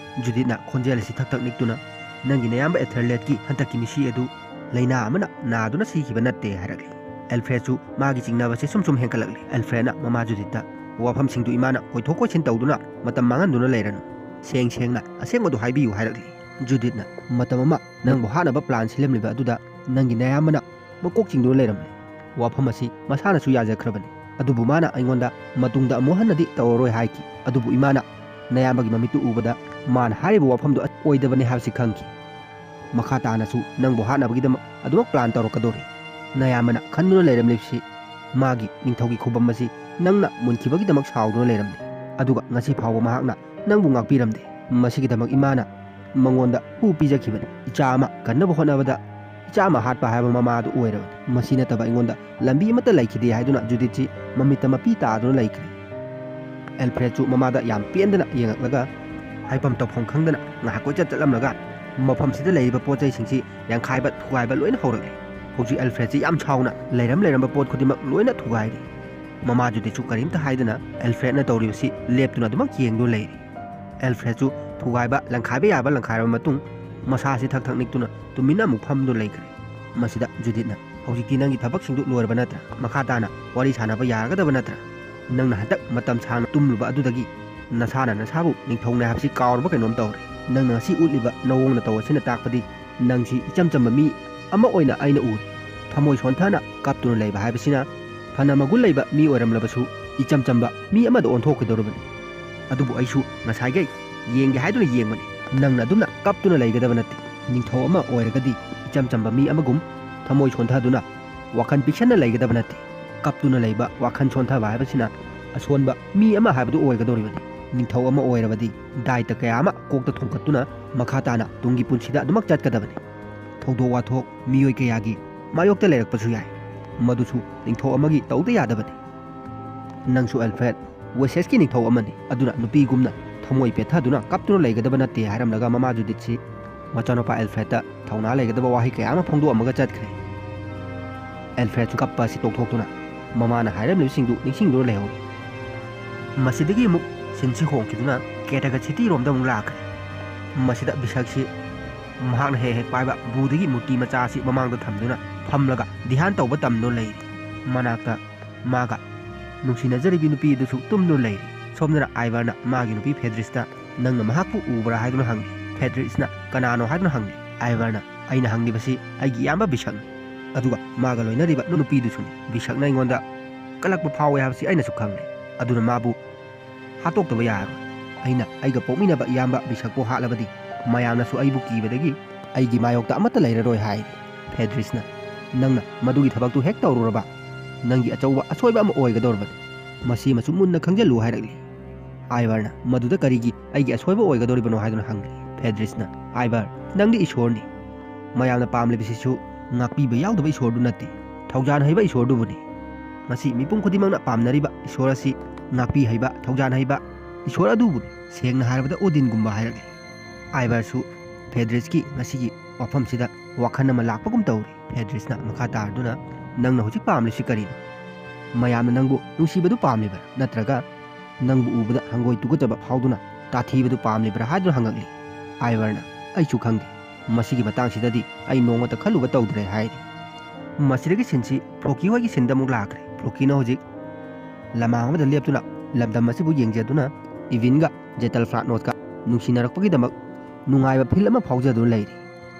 ꯖꯨꯗꯤꯠꯅ ꯈꯣꯟꯖꯦꯜ ꯑꯁꯤ ꯊꯛ ꯊꯛ ꯅꯤꯛꯇꯨꯅ, "ꯅꯪꯒꯤ ꯅꯌꯥꯝꯕ ꯑꯦꯊꯦꯔꯂꯦꯠꯀꯤ ꯍꯟꯗꯛꯀꯤ ꯃꯤꯁꯤ ꯑꯗꯨ ꯂꯥꯏꯅꯥ ꯑꯃꯅ ꯅꯥꯗꯨꯅ ꯁꯤꯈꯤꯕ ꯅꯠꯇꯦ" ꯍꯥꯏꯔꯛꯂꯤ꯫ ꯑꯦꯜꯐ꯭ꯔꯦꯗꯁꯨ ꯃꯥꯒꯤ ꯆꯤꯡꯅꯕꯁꯤ ꯁꯨꯝ ꯁꯨꯝ ꯍꯦꯟꯒꯠꯂꯛꯂꯤ꯫ ꯑꯦꯜꯐ꯭ꯔꯦꯗꯅ ꯃꯃꯥ ꯖꯨꯗꯤꯠꯇ ꯋꯥꯐꯝꯁꯤꯡꯗꯨ ꯏꯃꯥꯅ ꯀꯣꯏꯊꯣꯛ ꯀꯣꯏꯁꯤꯟ ꯇꯧꯗꯨꯅ ꯃꯇꯝ ꯃꯥꯡꯍꯟꯗꯨꯅ ꯂꯩꯔꯅꯨ꯫ ꯁꯦꯡ ꯁꯦꯡꯅ ꯑꯁꯦꯡꯕꯗꯨ ꯍꯥꯏꯕꯤꯌꯨ ꯍꯥꯏꯔꯛꯂꯤ꯫ ꯖꯨꯗꯤꯠꯅ, "ꯃꯇꯝ ꯑꯃ ꯅꯪꯕꯨ ꯍꯥꯠꯅꯕ ꯄ꯭ꯂꯥꯟ ꯁꯤꯜꯂꯝꯂꯤꯕ ꯑꯗꯨꯗ ꯅꯪꯒꯤ ꯅꯌꯥꯝꯕꯅ ꯃꯀꯣꯛ ꯆꯤꯡꯗꯨꯅ ꯂꯩꯔꯝꯂꯦ꯫ ꯋꯥꯐꯝ ꯑꯁꯤ ꯃꯁꯥꯅꯁꯨ ꯌꯥꯖꯈ꯭ꯔꯕꯅꯤ꯫ ꯑꯗꯨꯕꯨ ꯃꯥꯅ ꯑꯩꯉꯣꯟꯗ ꯃꯇꯨꯡꯗ ꯑꯃꯨꯛ ꯍꯟꯅꯗꯤ ꯇꯧꯔꯔꯣꯏ ꯍꯥꯏꯈꯤ꯫ ꯑꯗꯨꯕꯨ ꯏꯃꯥꯅ ꯅꯌꯥꯝꯕꯒꯤ ꯃꯃꯤꯠꯇꯨ ꯎꯕꯗ ꯃꯥꯅ ꯍꯥꯏꯔꯤꯕ ꯋꯥꯐꯝꯗꯨ ꯑꯣꯏꯗꯕꯅꯤ ꯍꯥꯏꯕꯁꯤ ꯈꯪꯈꯤ꯫ ꯃꯈꯥ ꯇꯥꯅꯁꯨ ꯅꯪꯕꯨ ꯍꯥꯠꯅꯕꯒꯤꯗꯃꯛ ꯑꯗꯨꯃꯛ ꯄ꯭ꯂꯥꯟ ꯇꯧꯔꯛꯀꯗꯧꯔꯤ꯫ ꯅꯌꯥꯝꯕꯅ ꯈꯟꯗꯨꯅ ꯂꯩꯔꯝꯂꯤꯕꯁꯤ ꯃꯥꯒꯤ ꯅꯤꯡꯊꯧꯒꯤ ꯈꯨꯕꯝ ꯑꯁꯤ ꯅꯪꯅ ꯃꯨꯟꯈꯤꯕꯒꯤꯗꯃꯛ ꯁꯥꯎꯗꯨꯅ ꯂꯩꯔꯝꯂꯤ꯫ ꯑꯗꯨꯒ ꯉꯁꯤ ꯐꯥꯎꯕ ꯃꯍꯥꯛꯅ ꯅꯪꯕꯨ ꯉꯥꯛꯄꯤꯔꯝꯗꯦ꯫ ꯃꯁꯤꯒꯤꯗꯃꯛ ꯏꯃꯥꯅ ꯃꯉꯣꯟꯗ ꯍꯨ ꯄꯤꯖꯈꯤꯕꯅꯤ꯫ ꯏꯆꯥ ꯑꯃ ꯀꯟꯅꯕ ꯍꯣꯠꯅꯕꯗ ꯏꯆꯥ ꯑꯃ ꯍꯥꯠꯄ ꯍꯥꯏꯕ ꯃꯃꯥ ꯑꯗꯨ ꯑꯣꯏꯔꯕꯅꯤ꯫ ꯃꯁꯤ ꯅꯠꯇꯕ ꯑꯩꯉꯣꯟꯗ ꯂꯝꯕꯤ ꯑꯃꯠꯇ ꯂꯩꯈꯤꯗꯦ" ꯍꯥꯏꯗꯨꯅ ꯖꯨꯗꯤꯠꯁꯤ ꯃꯃꯤꯠꯇ ꯃꯄꯤ ꯇꯥꯗꯨꯅ ꯂꯩꯈ꯭ꯔꯦ꯫ ꯑꯦꯜꯐ꯭ꯔꯦꯗꯁꯨ ꯃꯃꯥꯗ ꯌꯥꯝ ꯄꯦꯟꯗꯅ ꯌꯦꯡꯉꯛꯂꯒ ꯍꯥꯏꯐꯝ ꯇꯧꯐꯝ ꯈꯪꯗꯅ ꯉꯥꯏꯍꯥꯛ ꯀꯣꯏꯆꯠ ꯆꯠꯂꯝꯂꯒ ꯃꯐꯝꯁꯤꯗ ꯂꯩꯔꯤꯕ ꯄꯣꯠ ꯆꯩꯁꯤꯡꯁꯤ ꯌꯥꯡꯈꯥꯏꯕ ꯊꯨꯒꯥꯏꯕ ꯂꯣꯏꯅ ꯍꯧꯔꯛꯂꯦ꯫ ꯍꯧꯖꯤꯛ ꯑꯦꯜꯐ꯭ꯔꯦꯗꯁꯤ ꯌꯥꯝ ꯁꯥꯎꯅ ꯂꯩꯔꯝ ꯂꯩꯔꯝꯕ ꯄꯣꯠ ꯈꯨꯗꯤꯡꯃꯛ ꯂꯣꯏꯅ ꯊꯨꯒꯥꯏꯔꯤ꯫ ꯃꯃꯥ ꯖꯨꯗꯤꯠꯁꯨ ꯀꯔꯤꯝꯇ ꯍꯥꯏꯗꯅ ꯑꯦꯜꯐ꯭ꯔꯦꯗꯅ ꯇꯧꯔꯤꯕꯁꯤ ꯂꯦꯞꯇꯨꯅ ꯑꯗꯨꯃꯛ ꯌꯦꯡꯗꯨꯅ ꯂꯩꯔꯤ꯫ ꯑꯦꯜꯐ꯭ꯔꯦꯗꯁꯨ ꯊꯨꯒꯥꯏꯕ ꯂꯪꯈꯥꯏꯕ ꯌꯥꯕ ꯂꯪꯈꯥꯏꯔꯕ ꯃꯇꯨꯡ ꯃꯁꯥꯁꯤ ꯊꯛ ꯊꯛ ꯅꯤꯛꯇꯨꯅ ꯇꯨꯃꯤꯟꯅ ꯑꯃꯨꯛ ꯐꯝꯗꯨꯅ ꯂꯩꯈ꯭ꯔꯦ꯫ ꯃꯁꯤꯗ ꯖꯨꯗꯤꯠꯅ, "ꯍꯧꯖꯤꯛꯇꯤ ꯅꯪꯒꯤ ꯊꯕꯛꯁꯤꯡꯗꯨ ꯂꯣꯏꯔꯕ ꯅꯠꯇ꯭ꯔꯥ? ꯃꯈꯥ ꯇꯥꯅ ꯋꯥꯔꯤ ꯁꯥꯟꯅꯕ ꯌꯥꯒꯗꯕ ꯅꯠꯇ꯭ꯔꯥ? ꯅꯪꯅ ꯍꯟꯗꯛ ꯃꯇꯝ ꯁꯥꯡꯅ ꯇꯨꯝꯂꯨꯕ ꯑꯗꯨꯗꯒꯤ ꯅꯁꯥꯅ ꯅꯁꯥꯕꯨ ꯅꯤꯡꯊꯧꯅꯦ ꯍꯥꯏꯕꯁꯤ ꯀꯥꯎꯔꯕ ꯀꯩꯅꯣꯝ ꯇꯧꯔꯦ꯫ ꯅꯪꯅ ꯉꯁꯤ ꯎꯠꯂꯤꯕ ꯅꯑꯣꯡ ꯅꯇꯧ ꯑꯁꯤꯅ ꯇꯥꯛꯄꯗꯤ ꯅꯪꯁꯤ ꯏꯆꯝ ꯆꯝꯕ ꯃꯤ ꯑꯃ ꯑꯣꯏꯅ ꯑꯩꯅ ꯎꯔꯤ꯫ ꯊꯃꯣꯏ ꯁꯣꯟꯊꯅ ꯀꯞꯇꯨꯅ ꯂꯩꯕ ꯍꯥꯏꯕꯁꯤꯅ ꯐꯅ ꯃꯒꯨꯟ ꯂꯩꯕ ꯃꯤ ꯑꯣꯏꯔꯝꯂꯕꯁꯨ ꯏꯆꯝ ꯆꯝꯕ ꯃꯤ ꯑꯃꯗ ꯑꯣꯟꯊꯣꯛꯀꯗꯧꯔꯕꯅꯤ꯫ ꯑꯗꯨꯕꯨ ꯑꯩꯁꯨ ꯉꯁꯥꯏꯈꯩ ꯌꯦꯡꯒꯦ ꯍꯥꯏꯗꯨꯅ ꯌꯦꯡꯕꯅꯤ꯫ ꯅꯪꯅ ꯑꯗꯨꯝꯅ ꯀꯞꯇꯨꯅ ꯂꯩꯒꯗꯕ ꯅꯠꯇꯦ꯫ ꯅꯤꯡꯊꯧ ꯑꯃ ꯑꯣꯏꯔꯒꯗꯤ ꯏꯆꯝ ꯆꯝꯕ ꯃꯤ ꯑꯃꯒꯨꯝ ꯊꯃꯣꯏ ꯁꯣꯟꯊꯗꯨꯅ ꯋꯥꯈꯜ ꯄꯤꯛꯁꯟꯅ ꯂꯩꯒꯗꯕ ꯅꯠꯇꯦ꯫ ꯀꯞꯇꯨꯅ ꯂꯩꯕ, ꯋꯥꯈꯜ ꯁꯣꯟꯊꯕ ꯍꯥꯏꯕꯁꯤꯅ ꯑꯁꯣꯟꯕ ꯃꯤ ꯑꯃ ꯍꯥꯏꯕꯗꯨ ꯑꯣꯏꯒꯗꯧꯔꯤꯕꯅꯤ꯫ ꯅꯤꯡꯊꯧ ꯑꯃ ꯑꯣꯏꯔꯕꯗꯤ ꯗꯥꯏꯇ ꯀꯌꯥ ꯑꯃ ꯀꯣꯛꯇ ꯊꯣꯡꯒꯠꯇꯨꯅ ꯃꯈꯥ ꯇꯥꯅ ꯇꯨꯡꯒꯤ ꯄꯨꯟꯁꯤꯗ ꯑꯗꯨꯃꯛ ꯆꯠꯀꯗꯕꯅꯤ꯫ ꯊꯧꯗꯣꯛ ꯋꯥꯊꯣꯛ ꯃꯤꯑꯣꯏ ꯀꯌꯥꯒꯤ ꯃꯥꯌꯣꯛꯇ ꯂꯩꯔꯛꯄꯁꯨ ꯌꯥꯏ꯫ ꯃꯗꯨꯁꯨ ꯅꯤꯡꯊꯧ ꯑꯃꯒꯤ ꯇꯧꯗ ꯌꯥꯗꯕꯅꯤ꯫ ꯅꯪꯁꯨ ꯑꯦꯜꯐ꯭ꯔꯦꯗ ꯋꯦꯁꯦꯁꯀꯤ ꯅꯤꯡꯊꯧ ꯑꯃꯅꯤ, ꯑꯗꯨꯅ ꯅꯨꯄꯤꯒꯨꯝꯅ ꯊꯃꯣꯏ ꯄꯦꯠꯊꯗꯨꯅ ꯀꯞꯇꯨꯅ ꯂꯩꯒꯗꯕ ꯅꯠꯇꯦ ꯍꯥꯏꯔꯝꯂꯒ ꯃꯃꯥ ꯖꯨꯗꯤꯠꯁꯤ ꯃꯆꯥꯅꯨꯄꯥ ꯑꯦꯜꯐ꯭ꯔꯦꯗꯇ ꯊꯧꯅꯥ ꯂꯩꯒꯗꯕ ꯋꯥꯍꯩ ꯀꯌꯥ ꯑꯃ ꯐꯣꯡꯗꯣꯛꯑꯝꯃꯒ ꯆꯠꯈ꯭ꯔꯦ꯫ ꯑꯦꯜꯐ꯭ꯔꯦꯗꯁꯨ ꯀꯞꯄ ꯑꯁꯤ ꯇꯣꯛꯊꯣꯛꯇꯨꯅ ꯃꯃꯥꯅ ꯍꯥꯏꯔꯝꯂꯤꯕꯁꯤꯡꯗꯨ ꯅꯤꯡꯁꯤꯡꯗꯨꯅ ꯂꯩꯍꯧꯔꯤ꯫ ꯃꯁꯤꯗꯒꯤ ꯑꯃꯨꯛ ꯁꯤꯟꯁꯤ ꯍꯣꯡꯈꯤꯗꯨꯅ ꯀꯦꯇꯒ ꯁꯤꯇꯤꯔꯣꯝꯗ ꯑꯃꯨꯛ ꯂꯥꯛꯈ꯭ꯔꯦ꯫ ꯃꯁꯤꯗ ꯕꯤꯁꯛꯁꯤ ꯃꯍꯥꯛꯅ ꯍꯦꯛ ꯍꯦꯛ ꯄꯥꯏꯕ ꯕꯨꯙꯒꯤ ꯃꯨꯔꯇꯤ ꯃꯆꯥ ꯑꯁꯤ ꯃꯃꯥꯡꯗ ꯊꯝꯗꯨꯅ ꯐꯝꯂꯒ ꯙ꯭ꯌꯥꯟ ꯇꯧꯕ ꯇꯝꯗꯨꯅ ꯂꯩꯔꯤ꯫ ꯃꯅꯥꯛꯇ ꯃꯥꯒ ꯅꯨꯡꯁꯤꯅꯖꯔꯤꯕꯤ ꯅꯨꯄꯤ ꯑꯗꯨꯁꯨ ꯇꯨꯝꯗꯨꯅ ꯂꯩꯔꯤ꯫ ꯁꯣꯝꯗꯅ ꯑꯥꯏꯚꯔꯅ ꯃꯥꯒꯤ ꯅꯨꯄꯤ ꯐꯦꯗ꯭ꯔꯤꯁꯇ, "ꯅꯪꯅ ꯃꯍꯥꯛꯄꯨ ꯎꯕ꯭ꯔꯥ?" ꯍꯥꯏꯗꯨꯅ ꯍꯪꯂꯤ꯫ ꯐꯦꯗ꯭ꯔꯤꯁꯅ, "ꯀꯅꯥꯅꯣ?" ꯍꯥꯏꯗꯨꯅ ꯍꯪꯂꯤ꯫ ꯑꯥꯏꯚꯔꯅ, "ꯑꯩꯅ ꯍꯪꯂꯤꯕꯁꯤ ꯑꯩꯒꯤ ꯏꯌꯥꯝꯕ ꯕꯤꯁꯛꯅꯤ, ꯑꯗꯨꯒ ꯃꯥꯒ ꯂꯣꯏꯅꯔꯤꯕ ꯅꯨꯄꯤꯗꯨꯁꯨꯅꯤ꯫ ꯕꯤꯁꯛꯅ ꯑꯩꯉꯣꯟꯗ ꯀꯜꯂꯛꯄ ꯐꯥꯎꯋꯦ ꯍꯥꯏꯕꯁꯤ ꯑꯩꯅꯁꯨ ꯈꯪꯂꯦ꯫ ꯑꯗꯨꯅ ꯃꯥꯕꯨ ꯍꯥꯠꯇꯣꯛꯇꯕ ꯌꯥꯔꯣꯏ꯫ ꯑꯩꯅ ꯑꯩꯒ ꯄꯣꯛꯃꯤꯟꯅꯕ ꯏꯌꯥꯝꯕ ꯕꯤꯁꯛꯄꯨ ꯍꯥꯠꯂꯕꯗꯤ ꯃꯌꯥꯝꯅꯁꯨ ꯑꯩꯕꯨ ꯀꯤꯕꯗꯒꯤ ꯑꯩꯒꯤ ꯃꯥꯌꯣꯛꯇ ꯑꯃꯠꯇ ꯂꯩꯔꯔꯣꯏ" ꯍꯥꯏꯔꯤ꯫ ꯐꯦꯗ꯭ꯔꯤꯁꯅ, "ꯅꯪꯅ ꯃꯗꯨꯒꯤ ꯊꯕꯛꯇꯨ ꯍꯦꯛ ꯇꯧꯔꯨꯔꯕ, ꯅꯪꯒꯤ ꯑꯆꯧꯕ ꯑꯁꯣꯏꯕ ꯑꯃ ꯑꯣꯏꯒꯗꯧꯔꯕꯅꯤ꯫ ꯃꯁꯤꯃꯁꯨ ꯃꯨꯟꯅ ꯈꯪꯖꯤꯜꯂꯨ" ꯍꯥꯏꯔꯛꯂꯤ꯫ ꯑꯥꯏꯚꯔꯅ, "ꯃꯗꯨꯗ ꯀꯔꯤꯒꯤ ꯑꯩꯒꯤ ꯑꯁꯣꯏꯕ ꯑꯣꯏꯒꯗꯧꯔꯤꯕꯅꯣ?" ꯍꯥꯏꯗꯨꯅ ꯍꯪꯂꯤ꯫ ꯐꯦꯗ꯭ꯔꯤꯁꯅ, "ꯑꯥꯏꯚꯔ, ꯅꯪꯗꯤ ꯏꯁꯣꯔꯅꯤ꯫ ꯃꯌꯥꯝꯅ ꯄꯥꯝꯂꯤꯕꯁꯤꯁꯨ ꯉꯥꯛꯄꯤꯕ ꯌꯥꯎꯗꯕ ꯏꯁꯣꯔꯗꯨ ꯅꯠꯇꯦ, ꯊꯧꯖꯥꯟ ꯍꯩꯕ ꯏꯁꯣꯔꯗꯨꯕꯨꯅꯤ꯫ ꯃꯁꯤ ꯃꯤꯄꯨꯝ ꯈꯨꯗꯤꯡꯃꯛꯅ ꯄꯥꯝꯅꯔꯤꯕ ꯏꯁꯣꯔ ꯑꯁꯤ ꯉꯥꯛꯄꯤ ꯍꯩꯕ, ꯊꯧꯖꯥꯟ ꯍꯩꯕ ꯏꯁꯣꯔ ꯑꯗꯨꯕꯨꯅꯤ꯫ ꯁꯦꯡꯅ ꯍꯥꯏꯔꯕꯗ ꯑꯣꯗꯤꯟꯒꯨꯝꯕ" ꯍꯥꯏꯔꯛꯂꯤ꯫ ꯑꯥꯏꯚꯔꯁꯨ ꯐꯦꯗ꯭ꯔꯤꯁꯀꯤ ꯉꯁꯤꯒꯤ ꯋꯥꯐꯝꯁꯤꯗ ꯋꯥꯈꯜ ꯑꯃ ꯂꯥꯛꯄꯒꯨꯝ ꯇꯧꯔꯤ꯫ ꯐꯦꯗ꯭ꯔꯤꯁꯅ ꯃꯈꯥ ꯇꯥꯔꯗꯨꯅ, "ꯅꯪꯅ ꯍꯧꯖꯤꯛ ꯄꯥꯝꯂꯤꯁꯤ ꯀꯔꯤꯅꯣ? ꯃꯌꯥꯝꯅ ꯅꯪꯕꯨ ꯅꯨꯡꯁꯤꯕꯗꯨ ꯄꯥꯝꯂꯤꯕ꯭ꯔꯥ? ꯅꯠꯇ꯭ꯔꯒ ꯅꯪꯕꯨ ꯎꯕꯗ ꯍꯪꯒꯣꯏ ꯇꯨꯀꯠꯆꯕ ꯐꯥꯎꯗꯨꯅ ꯇꯥꯊꯤꯕꯗꯨ ꯄꯥꯝꯂꯤꯕ꯭ꯔꯥ?" ꯍꯥꯏꯗꯨꯅ ꯍꯪꯉꯛꯂꯤ꯫ ꯑꯥꯏꯚꯔꯅ, "ꯑꯩꯁꯨ ꯈꯪꯗꯦ꯫ ꯃꯁꯤꯒꯤ ꯃꯇꯥꯡꯁꯤꯗꯗꯤ ꯑꯩ ꯅꯣꯡꯃꯇ ꯈꯜꯂꯨꯕ ꯇꯧꯗ꯭ꯔꯦ" ꯍꯥꯏꯔꯤ꯫ ꯃꯁꯤꯗꯒꯤ ꯁꯤꯟꯁꯤ ꯐ꯭ꯂꯣꯀꯤ ꯍꯣꯏꯒꯤ ꯁꯤꯟꯗ ꯑꯃꯨꯛ ꯂꯥꯛꯈ꯭ꯔꯦ꯫ ꯐ꯭ꯂꯣꯀꯤꯅ ꯍꯧꯖꯤꯛ ꯂꯃꯥꯡ ꯑꯃꯗ ꯂꯦꯞꯇꯨꯅ ꯂꯝꯗꯝ ꯑꯁꯤꯕꯨ ꯌꯦꯡꯖꯗꯨꯅ ꯏꯚꯤꯟꯒ ꯖꯦꯇꯜ ꯐ꯭ꯂꯥꯠꯅꯣꯁꯀ ꯅꯨꯡꯁꯤꯅꯔꯛꯄꯒꯤꯗꯃꯛ ꯅꯨꯡꯉꯥꯏꯕ ꯐꯤꯜ ꯑꯃ ꯐꯥꯎꯖꯗꯨꯅ ꯂꯩꯔꯤ꯫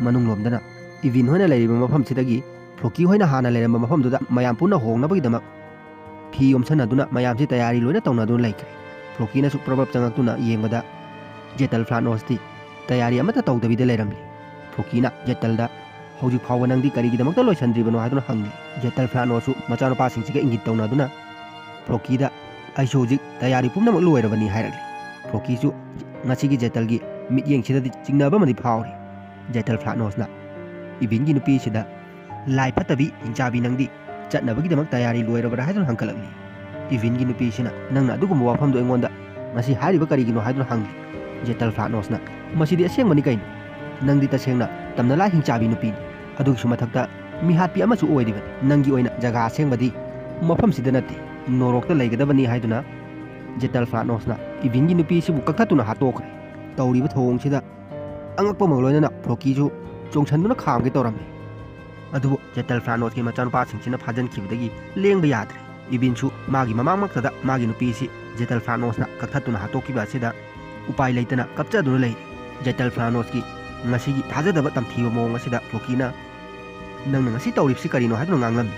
ꯃꯅꯨꯡꯂꯣꯝꯗꯅ ꯏꯚꯤꯟ ꯍꯣꯏꯅ ꯂꯩꯔꯤꯕ ꯃꯐꯝꯁꯤꯗꯒꯤ ꯐ꯭ꯂꯣꯀꯤ ꯍꯣꯏꯅ ꯍꯥꯟꯅ ꯂꯩꯔꯝꯕ ꯃꯐꯝꯗꯨꯗ ꯃꯌꯥꯝ ꯄꯨꯟꯅ ꯍꯣꯡꯅꯕꯒꯤꯗꯃꯛ ꯐꯤ ꯌꯣꯝꯁꯟꯅꯗꯨꯅ ꯃꯌꯥꯝꯁꯤ ꯇꯌꯥꯔꯤ ꯂꯣꯏꯅ ꯇꯧꯅꯗꯨꯅ ꯂꯩꯈ꯭ꯔꯦ꯫ ꯐ꯭ꯂꯣꯀꯤꯅꯁꯨ ꯄ꯭ꯔꯞ ꯄ꯭ꯔꯞ ꯆꯪꯉꯛꯇꯨꯅ ꯌꯦꯡꯕꯗ ꯖꯦꯇꯜ ꯐ꯭ꯂꯥꯠꯅꯣꯁꯇꯤ ꯇꯌꯥꯔꯤ ꯑꯃꯠꯇ ꯇꯧꯗꯕꯤꯗ ꯂꯩꯔꯝꯂꯤ꯫ ꯐ꯭ꯂꯣꯀꯤꯅ ꯖꯦꯇꯜꯗ, "ꯍꯧꯖꯤꯛ ꯐꯥꯎꯕ ꯅꯪꯗꯤ ꯀꯔꯤꯒꯤꯗꯃꯛꯇ ꯂꯣꯏꯁꯤꯟꯗ꯭ꯔꯤꯕꯅꯣ?" ꯍꯥꯏꯗꯨꯅ ꯍꯪꯂꯤ꯫ ꯖꯦꯇꯜ ꯐ꯭ꯂꯥꯠꯅꯣꯁꯁꯨ ꯃꯆꯥꯅꯨꯄꯥꯁꯤꯡꯁꯤꯒ ꯏꯪꯒꯤꯠ ꯇꯧꯅꯗꯨꯅ ꯐ꯭ꯂꯣꯀꯤꯗ, "ꯑꯩꯁꯨ ꯍꯧꯖꯤꯛ ꯇꯌꯥꯔꯤ ꯄꯨꯝꯅꯃꯛ ꯂꯣꯏꯔꯕꯅꯤ" ꯍꯥꯏꯔꯛꯂꯤ꯫ ꯐ꯭ꯂꯣꯀꯤꯁꯨ ꯉꯁꯤꯒꯤ ꯖꯦꯇꯜꯒꯤ ꯃꯤꯠꯌꯦꯡꯁꯤꯗꯗꯤ ꯆꯤꯡꯅꯕ ꯑꯃꯗꯤ ꯐꯥꯎꯔꯤ꯫ ꯖꯦꯇꯜ ꯐ꯭ꯂꯥꯠꯅꯣꯁꯅ, ꯏꯕꯤꯟꯒꯤ ꯅꯨꯄꯤꯁꯤꯗ, "ꯂꯥꯏ ꯐꯠꯇꯕꯤ, ꯍꯤꯡꯆꯥꯕꯤ ꯅꯪꯗꯤ ꯆꯠꯅꯕꯒꯤꯗꯃꯛ ꯇꯌꯥꯔꯤ ꯂꯣꯏꯔꯕ꯭ꯔꯥ?" ꯍꯥꯏꯗꯨꯅ ꯍꯪꯒꯠꯂꯛꯂꯤ꯫ ꯏꯕꯤꯟꯒꯤ ꯅꯨꯄꯤꯁꯤꯅ, "ꯅꯪꯅ ꯑꯗꯨꯒꯨꯝꯕ ꯋꯥꯐꯝꯗꯣ ꯑꯩꯉꯣꯟꯗ ꯉꯁꯤ ꯍꯥꯏꯔꯤꯕ ꯀꯔꯤꯒꯤꯅꯣ?" ꯍꯥꯏꯗꯨꯅ ꯍꯪꯂꯤ꯫ ꯖꯦꯇꯜ ꯐ꯭ꯂꯥꯠꯅꯣꯁꯅ, "ꯃꯁꯤꯗꯤ ꯑꯁꯦꯡꯕꯅꯤ ꯀꯩꯅꯣ꯫ ꯅꯪꯗꯤ ꯇꯁꯦꯡꯅ ꯇꯝꯅ ꯂꯥꯏ ꯍꯤꯡꯆꯥꯕꯤ ꯅꯨꯄꯤꯅꯤ꯫ ꯑꯗꯨꯒꯤꯁꯨ ꯃꯊꯛꯇ ꯃꯤꯍꯥꯠꯄꯤ ꯑꯃꯁꯨ ꯑꯣꯏꯔꯤꯕꯅꯤ꯫ ꯅꯪꯒꯤ ꯑꯣꯏꯅ ꯖꯒꯥ ꯑꯁꯦꯡꯕꯗꯤ ꯃꯐꯝꯁꯤꯗ ꯅꯠꯇꯦ, ꯅꯣꯔꯣꯛꯇ ꯂꯩꯒꯗꯕꯅꯤ" ꯍꯥꯏꯗꯨꯅ ꯖꯦꯇꯜ ꯐ꯭ꯂꯥꯠꯅꯣꯁꯅ ꯏꯕꯤꯟꯒꯤ ꯅꯨꯄꯤꯁꯤꯕꯨ ꯀꯛꯊꯠꯇꯨꯅ ꯍꯥꯠꯇꯣꯛꯈ꯭ꯔꯦ꯫ ꯇꯧꯔꯤꯕ ꯊꯧꯑꯣꯡꯁꯤꯗ ꯑꯉꯛꯄ ꯑꯃꯒ ꯂꯣꯏꯅꯅ ꯐ꯭ꯂꯣꯀꯤꯁꯨ ꯆꯣꯡꯁꯟꯗꯨꯅ ꯈꯥꯝꯒꯦ ꯇꯧꯔꯝꯃꯤ꯫ ꯑꯗꯨꯕꯨ ꯖꯦꯇꯜ ꯐ꯭ꯂꯥꯅꯣꯁꯀꯤ ꯃꯆꯥꯅꯨꯄꯥꯁꯤꯡꯁꯤꯅ ꯐꯥꯖꯤꯟꯈꯤꯕꯗꯒꯤ ꯂꯦꯡꯕ ꯌꯥꯗ꯭ꯔꯦ꯫ ꯏꯕꯤꯟꯁꯨ ꯃꯥꯒꯤ ꯃꯃꯥꯡꯃꯛꯇꯗ ꯃꯥꯒꯤ ꯅꯨꯄꯤꯁꯤ ꯖꯦꯇꯜ ꯐ꯭ꯂꯥꯅꯣꯁꯅ ꯀꯛꯊꯠꯇꯨꯅ ꯍꯥꯠꯇꯣꯛꯈꯤꯕ ꯑꯁꯤꯗ ꯎꯄꯥꯏ ꯂꯩꯇꯅ ꯀꯞꯆꯗꯨꯅ ꯂꯩꯔꯤ꯫ ꯖꯦꯇꯜ ꯐ꯭ꯂꯥꯅꯣꯁꯀꯤ ꯉꯁꯤꯒꯤ ꯊꯥꯖꯗꯕ ꯇꯝꯊꯤꯕ ꯃꯑꯣꯡ ꯑꯁꯤꯗ ꯐ꯭ꯂꯣꯀꯤꯅ, "ꯅꯪꯅ ꯉꯁꯤ ꯇꯧꯔꯤꯕꯁꯤ ꯀꯔꯤꯅꯣ?" ꯍꯥꯏꯗꯨꯅ ꯉꯥꯡꯂꯝꯃꯤ꯫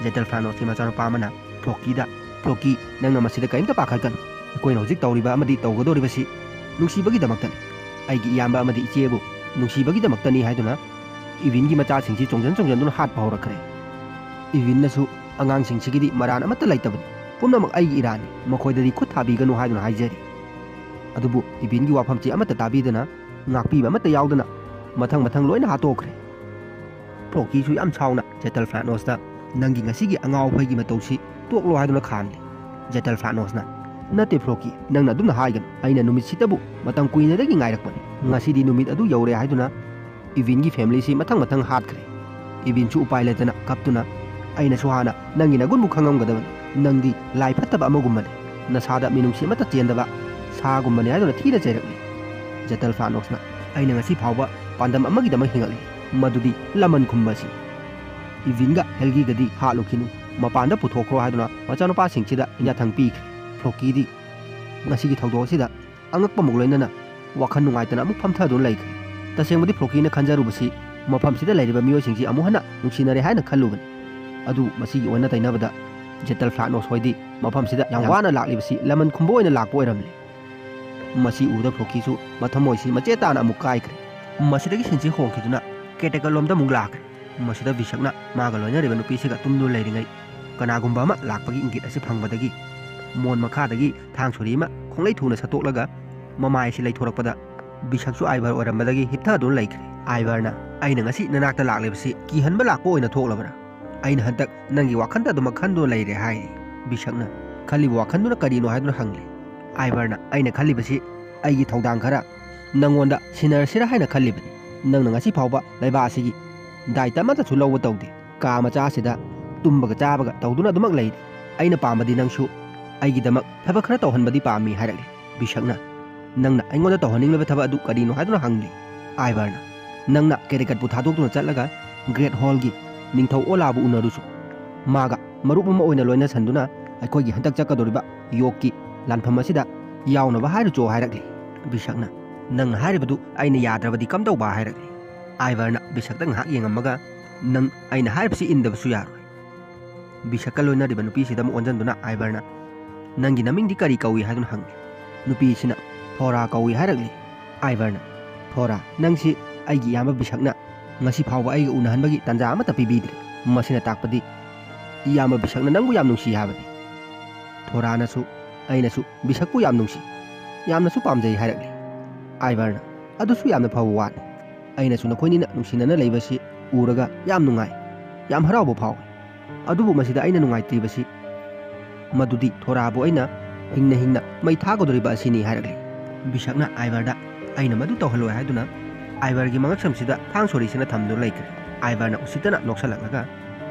ꯖꯦꯇꯜ ꯐ꯭ꯂꯥꯅꯣꯁꯀꯤ ꯃꯆꯥꯅꯨꯄꯥ ꯑꯃꯅ ꯐ꯭ꯂꯣꯀꯤꯗ, "ꯐ꯭ꯂꯣꯀꯤ, ꯅꯪꯅ ꯃꯁꯤꯗ ꯀꯔꯤꯝꯇ ꯄꯥꯈꯠꯀꯅꯨ꯫ ꯑꯩꯈꯣꯏꯅ ꯍꯧꯖꯤꯛ ꯇꯧꯔꯤꯕ ꯑꯃꯗꯤ ꯇꯧꯒꯗꯧꯔꯤꯕꯁꯤ ꯅꯨꯡꯁꯤꯕꯒꯤꯗꯃꯛꯇꯅꯤ꯫ ꯑꯩꯒꯤ ꯏꯌꯥꯝꯕ ꯑꯃꯗꯤ ꯏꯆꯦꯕꯨ ꯅꯨꯡꯁꯤꯕꯒꯤꯗꯃꯛꯇꯅꯤ" ꯍꯥꯏꯗꯨꯅ ꯏꯕꯤꯟꯒꯤ ꯃꯆꯥꯁꯤꯡꯁꯤ ꯆꯣꯡꯖꯟ ꯆꯣꯡꯖꯟꯗꯨꯅ ꯍꯥꯠꯄ ꯍꯧꯔꯛꯈ꯭ꯔꯦ꯫ ꯏꯕꯤꯟꯅꯁꯨ, "ꯑꯉꯥꯡꯁꯤꯡꯁꯤꯒꯤꯗꯤ ꯃꯔꯥꯟ ꯑꯃꯠꯇ ꯂꯩꯇꯕꯅꯤ, ꯄꯨꯝꯅꯃꯛ ꯑꯩꯒꯤ ꯏꯔꯥꯟꯅꯤ, ꯃꯈꯣꯏꯗꯗꯤ ꯈꯨꯠ ꯊꯥꯕꯤꯒꯅꯨ" ꯍꯥꯏꯗꯨꯅ ꯍꯥꯏꯖꯔꯤ꯫ ꯑꯗꯨꯕꯨ ꯏꯕꯤꯟꯒꯤ ꯋꯥꯐꯝꯁꯤ ꯑꯃꯠꯇ ꯇꯥꯕꯤꯗꯅ, ꯉꯥꯛꯄꯤꯕ ꯑꯃꯠꯇ ꯌꯥꯎꯗꯅ ꯃꯊꯪ ꯃꯊꯪ ꯂꯣꯏꯅ ꯍꯥꯠꯇꯣꯛꯈ꯭ꯔꯦ꯫ ꯐ꯭ꯂꯣꯀꯤꯁꯨ ꯌꯥꯝ ꯁꯥꯎꯅ ꯖꯦꯇꯜ ꯐ꯭ꯂꯥꯅꯣꯁꯇ, "ꯅꯪꯒꯤ ꯉꯁꯤꯒꯤ ꯑꯉꯥꯎ ꯑꯐꯩꯒꯤ ꯃꯇꯧꯁꯤ ꯇꯣꯛꯂꯣ" ꯍꯥꯏꯗꯨꯅ ꯈꯥꯝꯂꯤ꯫ ꯖꯦꯇꯜ ꯐ꯭ꯂꯥꯅꯣꯁꯅ, "ꯅꯠꯇꯦ ꯐ꯭ꯂꯣꯀꯤ, ꯅꯪꯅ ꯑꯗꯨꯝꯅ ꯍꯥꯏꯒꯅꯨ꯫ ꯑꯩꯅ ꯅꯨꯃꯤꯠꯁꯤꯗꯕꯨ ꯃꯇꯝ ꯀꯨꯏꯅꯗꯒꯤ ꯉꯥꯏꯔꯛꯄꯅꯤ꯫ ꯉꯁꯤꯗꯤ ꯅꯨꯃꯤꯠ ꯑꯗꯨ ꯌꯧꯔꯦ" ꯍꯥꯏꯗꯨꯅ ꯏꯕꯤꯟꯒꯤ ꯐꯦꯃꯤꯂꯤꯁꯤ ꯃꯊꯪ ꯃꯊꯪ ꯍꯥꯠꯈ꯭ꯔꯦ꯫ ꯏꯕꯤꯟꯁꯨ ꯎꯄꯥꯏ ꯂꯩꯇꯅ ꯀꯞꯇꯨꯅ, "ꯑꯩꯅꯁꯨ ꯍꯥꯟꯅ ꯅꯪꯒꯤ ꯅꯒꯨꯟꯕꯨ ꯈꯪꯉꯝꯒꯗꯕꯅꯤ꯫ ꯅꯪꯗꯤ ꯂꯥꯏ ꯐꯠꯇꯕ ꯑꯃꯒꯨꯝꯕꯅꯤ꯫ ꯅꯁꯥꯗ ꯃꯤꯅꯨꯡꯁꯤ ꯑꯃꯠꯇ ꯆꯦꯟꯗꯕ ꯁꯥꯒꯨꯝꯕꯅꯤ" ꯍꯥꯏꯗꯨꯅ ꯊꯤꯅ ꯆꯩꯔꯛꯂꯤ꯫ ꯖꯦꯇꯜ ꯐ꯭ꯂꯥꯅꯣꯁꯅ, "ꯑꯩꯅ ꯉꯁꯤ ꯐꯥꯎꯕ ꯄꯥꯟꯗꯝ ꯑꯃꯒꯤꯗꯃꯛ ꯍꯤꯡꯉꯛꯂꯤ, ꯃꯗꯨꯗꯤ ꯂꯃꯟ ꯈꯨꯝꯕ ꯑꯁꯤ꯫ ꯏꯕꯤꯟꯒ ꯍꯦꯜꯒꯤꯒꯗꯤ ꯍꯥꯠꯂꯨꯈꯤꯅꯨ, ꯃꯄꯥꯟꯗ ꯄꯨꯊꯣꯛꯈ꯭ꯔꯣ" ꯍꯥꯏꯗꯨꯅ ꯃꯆꯥꯅꯨꯄꯥꯁꯤꯡꯁꯤꯗ ꯌꯥꯊꯪ ꯄꯤꯈ꯭ꯔꯦ꯫ ꯐ꯭ꯂꯣꯀꯤꯗꯤ ꯉꯁꯤꯒꯤ ꯊꯧꯗꯣꯛ ꯑꯁꯤꯗ ꯑꯉꯛꯄ ꯑꯃꯒ ꯂꯣꯏꯅꯅ ꯋꯥꯈꯜ ꯅꯨꯡꯉꯥꯏꯇꯅ ꯑꯃꯨꯛ ꯐꯝꯊꯗꯨꯅ ꯂꯩꯈ꯭ꯔꯦ꯫ ꯇꯁꯦꯡꯕꯗꯤ ꯐ꯭ꯂꯣꯀꯤꯅ ꯈꯟꯖꯔꯨꯕꯁꯤ ꯃꯐꯝꯁꯤꯗ ꯂꯩꯔꯤꯕ ꯃꯤꯑꯣꯏꯁꯤꯡꯁꯤ ꯑꯃꯨꯛ ꯍꯟꯅ ꯅꯨꯡꯁꯤꯅꯔꯦ ꯍꯥꯏꯅ ꯈꯜꯂꯨꯕꯅꯤ꯫ ꯑꯗꯨ ꯃꯁꯤꯒꯤ ꯑꯣꯟꯅ ꯇꯩꯅꯕꯗ ꯖꯦꯇꯜ ꯐ꯭ꯂꯥꯠꯅꯣꯁ ꯍꯣꯏꯗꯤ ꯃꯐꯝꯁꯤꯗ ꯌꯥꯝ ꯋꯥꯅ ꯂꯥꯛꯂꯤꯕꯁꯤ ꯂꯃꯟ ꯈꯨꯝꯕ ꯑꯣꯏꯅ ꯂꯥꯛꯄ ꯑꯣꯏꯔꯝꯂꯦ꯫ ꯃꯁꯤ ꯎꯕꯗ ꯐ꯭ꯂꯣꯀꯤꯁꯨ ꯃꯊꯃꯣꯏꯁꯤ ꯃꯆꯦꯠ ꯇꯥꯅ ꯑꯃꯨꯛ ꯀꯥꯏꯈ꯭ꯔꯦ꯫ ꯃꯁꯤꯗꯒꯤ ꯁꯤꯟꯁꯤ ꯍꯣꯡꯈꯤꯗꯨꯅ ꯀꯦꯇꯦꯀꯜꯂꯣꯝꯗ ꯑꯃꯨꯛ ꯂꯥꯛꯈ꯭ꯔꯦ꯫ ꯃꯁꯤꯗ ꯕꯤꯁꯛꯅ ꯃꯥꯒ ꯂꯣꯏꯅꯔꯤꯕ ꯅꯨꯄꯤꯁꯤꯒ ꯇꯨꯝꯗꯨꯅ ꯂꯩꯔꯤꯉꯩ ꯀꯅꯥꯒꯨꯝꯕ ꯑꯃ ꯂꯥꯛꯄꯒꯤ ꯏꯪꯒꯤꯠ ꯑꯁꯤ ꯐꯪꯕꯗꯒꯤ ꯃꯣꯟ ꯃꯈꯥꯗꯒꯤ ꯊꯥꯡ ꯁꯣꯔꯤ ꯑꯃ ꯈꯣꯡꯂꯩ ꯊꯨꯅ ꯁꯠꯇꯣꯛꯂꯒ ꯃꯃꯥꯏ ꯑꯁꯤ ꯂꯩꯊꯣꯔꯛꯄꯗ ꯕꯤꯁꯛꯁꯨ ꯑꯥꯏꯚꯔ ꯑꯣꯏꯔꯝꯕꯗꯒꯤ ꯍꯤꯞꯊꯗꯨꯅ ꯂꯩꯈ꯭ꯔꯦ꯫ ꯑꯥꯏꯚꯔꯅ, "ꯑꯩꯅ ꯉꯁꯤ ꯅꯅꯥꯛꯇ ꯂꯥꯛꯂꯤꯕꯁꯤ ꯀꯤꯍꯟꯕ ꯂꯥꯛꯄ ꯑꯣꯏꯅ ꯊꯣꯛꯂꯕ꯭ꯔꯥ? ꯑꯩꯅ ꯍꯟꯗꯛ ꯅꯪꯒꯤ ꯋꯥꯈꯜꯗ ꯑꯗꯨꯃꯛ ꯈꯟꯗꯨꯅ ꯂꯩꯔꯦ" ꯍꯥꯏꯔꯤ꯫ ꯕꯤꯁꯛꯅ, "ꯈꯜꯂꯤꯕ ꯋꯥꯈꯜꯗꯨꯅ ꯀꯔꯤꯅꯣ?" ꯍꯥꯏꯗꯨꯅ ꯍꯪꯂꯤ꯫ ꯑꯥꯏꯚꯔꯅ, "ꯑꯩꯅ ꯈꯜꯂꯤꯕꯁꯤ ꯑꯩꯒꯤ ꯊꯧꯗꯥꯡ ꯈꯔ ꯅꯪꯉꯣꯟꯗ ꯁꯤꯟꯅꯔꯁꯤꯔꯥ ꯍꯥꯏꯅ ꯈꯜꯂꯤꯕꯅꯤ꯫ ꯅꯪꯅ ꯉꯁꯤ ꯐꯥꯎꯕ ꯂꯩꯕꯥꯛ ꯑꯁꯤꯒꯤ ꯗꯥꯏꯇ ꯑꯃꯠꯇꯁꯨ ꯂꯧꯕ ꯇꯧꯗꯦ꯫ ꯀꯥ ꯃꯆꯥ ꯑꯁꯤꯗ ꯇꯨꯝꯕꯒ ꯆꯥꯕꯒ ꯇꯧꯗꯨꯅ ꯑꯗꯨꯃꯛ ꯂꯩꯔꯤ꯫ ꯑꯩꯅ ꯄꯥꯝꯕꯗꯤ ꯅꯪꯁꯨ ꯑꯩꯒꯤꯗꯃꯛ ꯊꯕꯛ ꯈꯔ ꯇꯧꯍꯟꯕꯗꯤ ꯄꯥꯝꯃꯤ" ꯍꯥꯏꯔꯛꯂꯤ꯫ ꯕꯤꯁꯛꯅ, "ꯅꯪꯅ ꯑꯩꯉꯣꯟꯗ ꯇꯧꯍꯟꯅꯤꯡꯂꯤꯕ ꯊꯕꯛ ꯑꯗꯨ ꯀꯔꯤꯅꯣ?" ꯍꯥꯏꯗꯨꯅ ꯍꯪꯂꯤ꯫ ꯑꯥꯏꯚꯔꯅ, "ꯅꯪꯅ ꯀꯦꯔꯦꯀꯠꯄꯨ ꯊꯥꯗꯣꯛꯇꯨꯅ ꯆꯠꯂꯒ ꯒ꯭ꯔꯦꯠ ꯍꯣꯜꯒꯤ ꯅꯤꯡꯊꯧ ꯑꯣꯂꯥꯕꯨ ꯎꯅꯔꯨꯁꯨ꯫ ꯃꯥꯒ ꯃꯔꯨꯞ ꯑꯃ ꯑꯣꯏꯅ ꯂꯣꯏꯅꯁꯟꯗꯨꯅ ꯑꯩꯈꯣꯏꯒꯤ ꯍꯟꯗꯛ ꯆꯠꯀꯗꯧꯔꯤꯕ ꯌꯣꯒꯀꯤ ꯂꯥꯟꯐꯝ ꯑꯁꯤꯗ ꯌꯥꯎꯅꯕ ꯍꯥꯏꯔꯨꯆꯣ" ꯍꯥꯏꯔꯛꯂꯤ꯫ ꯕꯤꯁꯛꯅ, "ꯅꯪꯅ ꯍꯥꯏꯔꯤꯕꯗꯨ ꯑꯩꯅ ꯌꯥꯗ꯭ꯔꯕꯗꯤ ꯀꯝꯗꯧꯕ?" ꯍꯥꯏꯔꯛꯂꯤ꯫ ꯑꯥꯏꯚꯔꯅ ꯕꯤꯁꯛꯇ ꯉꯥꯏꯍꯥꯛ ꯌꯦꯡꯉꯝꯃꯒ, "ꯅꯪ ꯑꯩꯅ ꯍꯥꯏꯔꯤꯕꯁꯤ ꯏꯟꯗꯕꯁꯨ ꯌꯥꯔꯣꯏ꯫" ꯕꯤꯁꯛꯀ ꯂꯣꯏꯅꯔꯤꯕ ꯅꯨꯄꯤꯁꯤꯗ ꯑꯃꯨꯛ ꯑꯣꯟꯁꯤꯟꯗꯨꯅ ꯑꯥꯏꯚꯔꯅ, "ꯅꯪꯒꯤ ꯅꯃꯤꯡꯗꯤ ꯀꯔꯤ ꯀꯧꯏ?" ꯍꯥꯏꯗꯨꯅ ꯍꯪꯂꯤ꯫ ꯅꯨꯄꯤꯁꯤꯅ, "ꯊꯣꯔꯥ ꯀꯧꯏ" ꯍꯥꯏꯔꯛꯂꯤ꯫ ꯑꯥꯏꯚꯔꯅ, "ꯊꯣꯔꯥ, ꯅꯪꯁꯤ ꯑꯩꯒꯤ ꯏꯌꯥꯝꯕ ꯕꯤꯁꯛꯅ ꯉꯁꯤ ꯐꯥꯎꯕ ꯑꯩꯒ ꯎꯅꯍꯟꯕꯒꯤ ꯇꯥꯟꯖꯥ ꯑꯃꯠꯇ ꯄꯤꯕꯤꯗ꯭ꯔꯤ꯫ ꯃꯁꯤꯅ ꯇꯥꯛꯄꯗꯤ ꯏꯌꯥꯝꯕ ꯕꯤꯁꯛꯅ ꯅꯪꯕꯨ ꯌꯥꯝ ꯅꯨꯡꯁꯤ ꯍꯥꯏꯕꯅꯤ꯫" ꯊꯣꯔꯥꯅꯁꯨ, "ꯑꯩꯅꯁꯨ ꯕꯤꯁꯛꯄꯨ ꯌꯥꯝ ꯅꯨꯡꯁꯤ, ꯌꯥꯝꯅꯁꯨ ꯄꯥꯝꯖꯩ" ꯍꯥꯏꯔꯛꯂꯤ꯫ ꯑꯥꯏꯚꯔꯅ, "ꯑꯗꯨꯁꯨ ꯌꯥꯝꯅ ꯐꯕ ꯋꯥꯅꯤ꯫ ꯑꯩꯅꯁꯨ ꯅꯈꯣꯏꯅꯤꯅ ꯅꯨꯡꯁꯤꯅꯅ ꯂꯩꯕꯁꯤ ꯎꯔꯒ ꯌꯥꯝ ꯅꯨꯡꯉꯥꯏ, ꯌꯥꯝ ꯍꯔꯥꯎꯕ ꯐꯥꯎꯏ꯫ ꯑꯗꯨꯕꯨ ꯃꯁꯤꯗ ꯑꯩꯅ ꯅꯨꯡꯉꯥꯏꯇ꯭ꯔꯤꯕꯁꯤ ꯃꯗꯨꯗꯤ ꯊꯣꯔꯥꯕꯨ ꯑꯩꯅ ꯍꯤꯡꯅ ꯍꯤꯡꯅ ꯃꯩ ꯊꯥꯒꯗꯧꯔꯤꯕ ꯑꯁꯤꯅꯤ" ꯍꯥꯏꯔꯛꯂꯤ꯫ ꯕꯤꯁꯛꯅ ꯑꯥꯏꯚꯔꯗ, "ꯑꯩꯅ ꯃꯗꯨ ꯇꯧꯍꯜꯂꯣꯏ" ꯍꯥꯏꯗꯨꯅ ꯑꯥꯏꯚꯔꯒꯤ ꯃꯉꯛꯁꯝꯁꯤꯗ ꯊꯥꯡ ꯁꯣꯔꯤꯁꯤꯅ ꯊꯝꯗꯨꯅ ꯂꯩꯈ꯭ꯔꯦ꯫ ꯑꯥꯏꯚꯔꯅ ꯎꯁꯤꯠꯇꯅ ꯅꯣꯛꯁꯜꯂꯛꯂꯒ,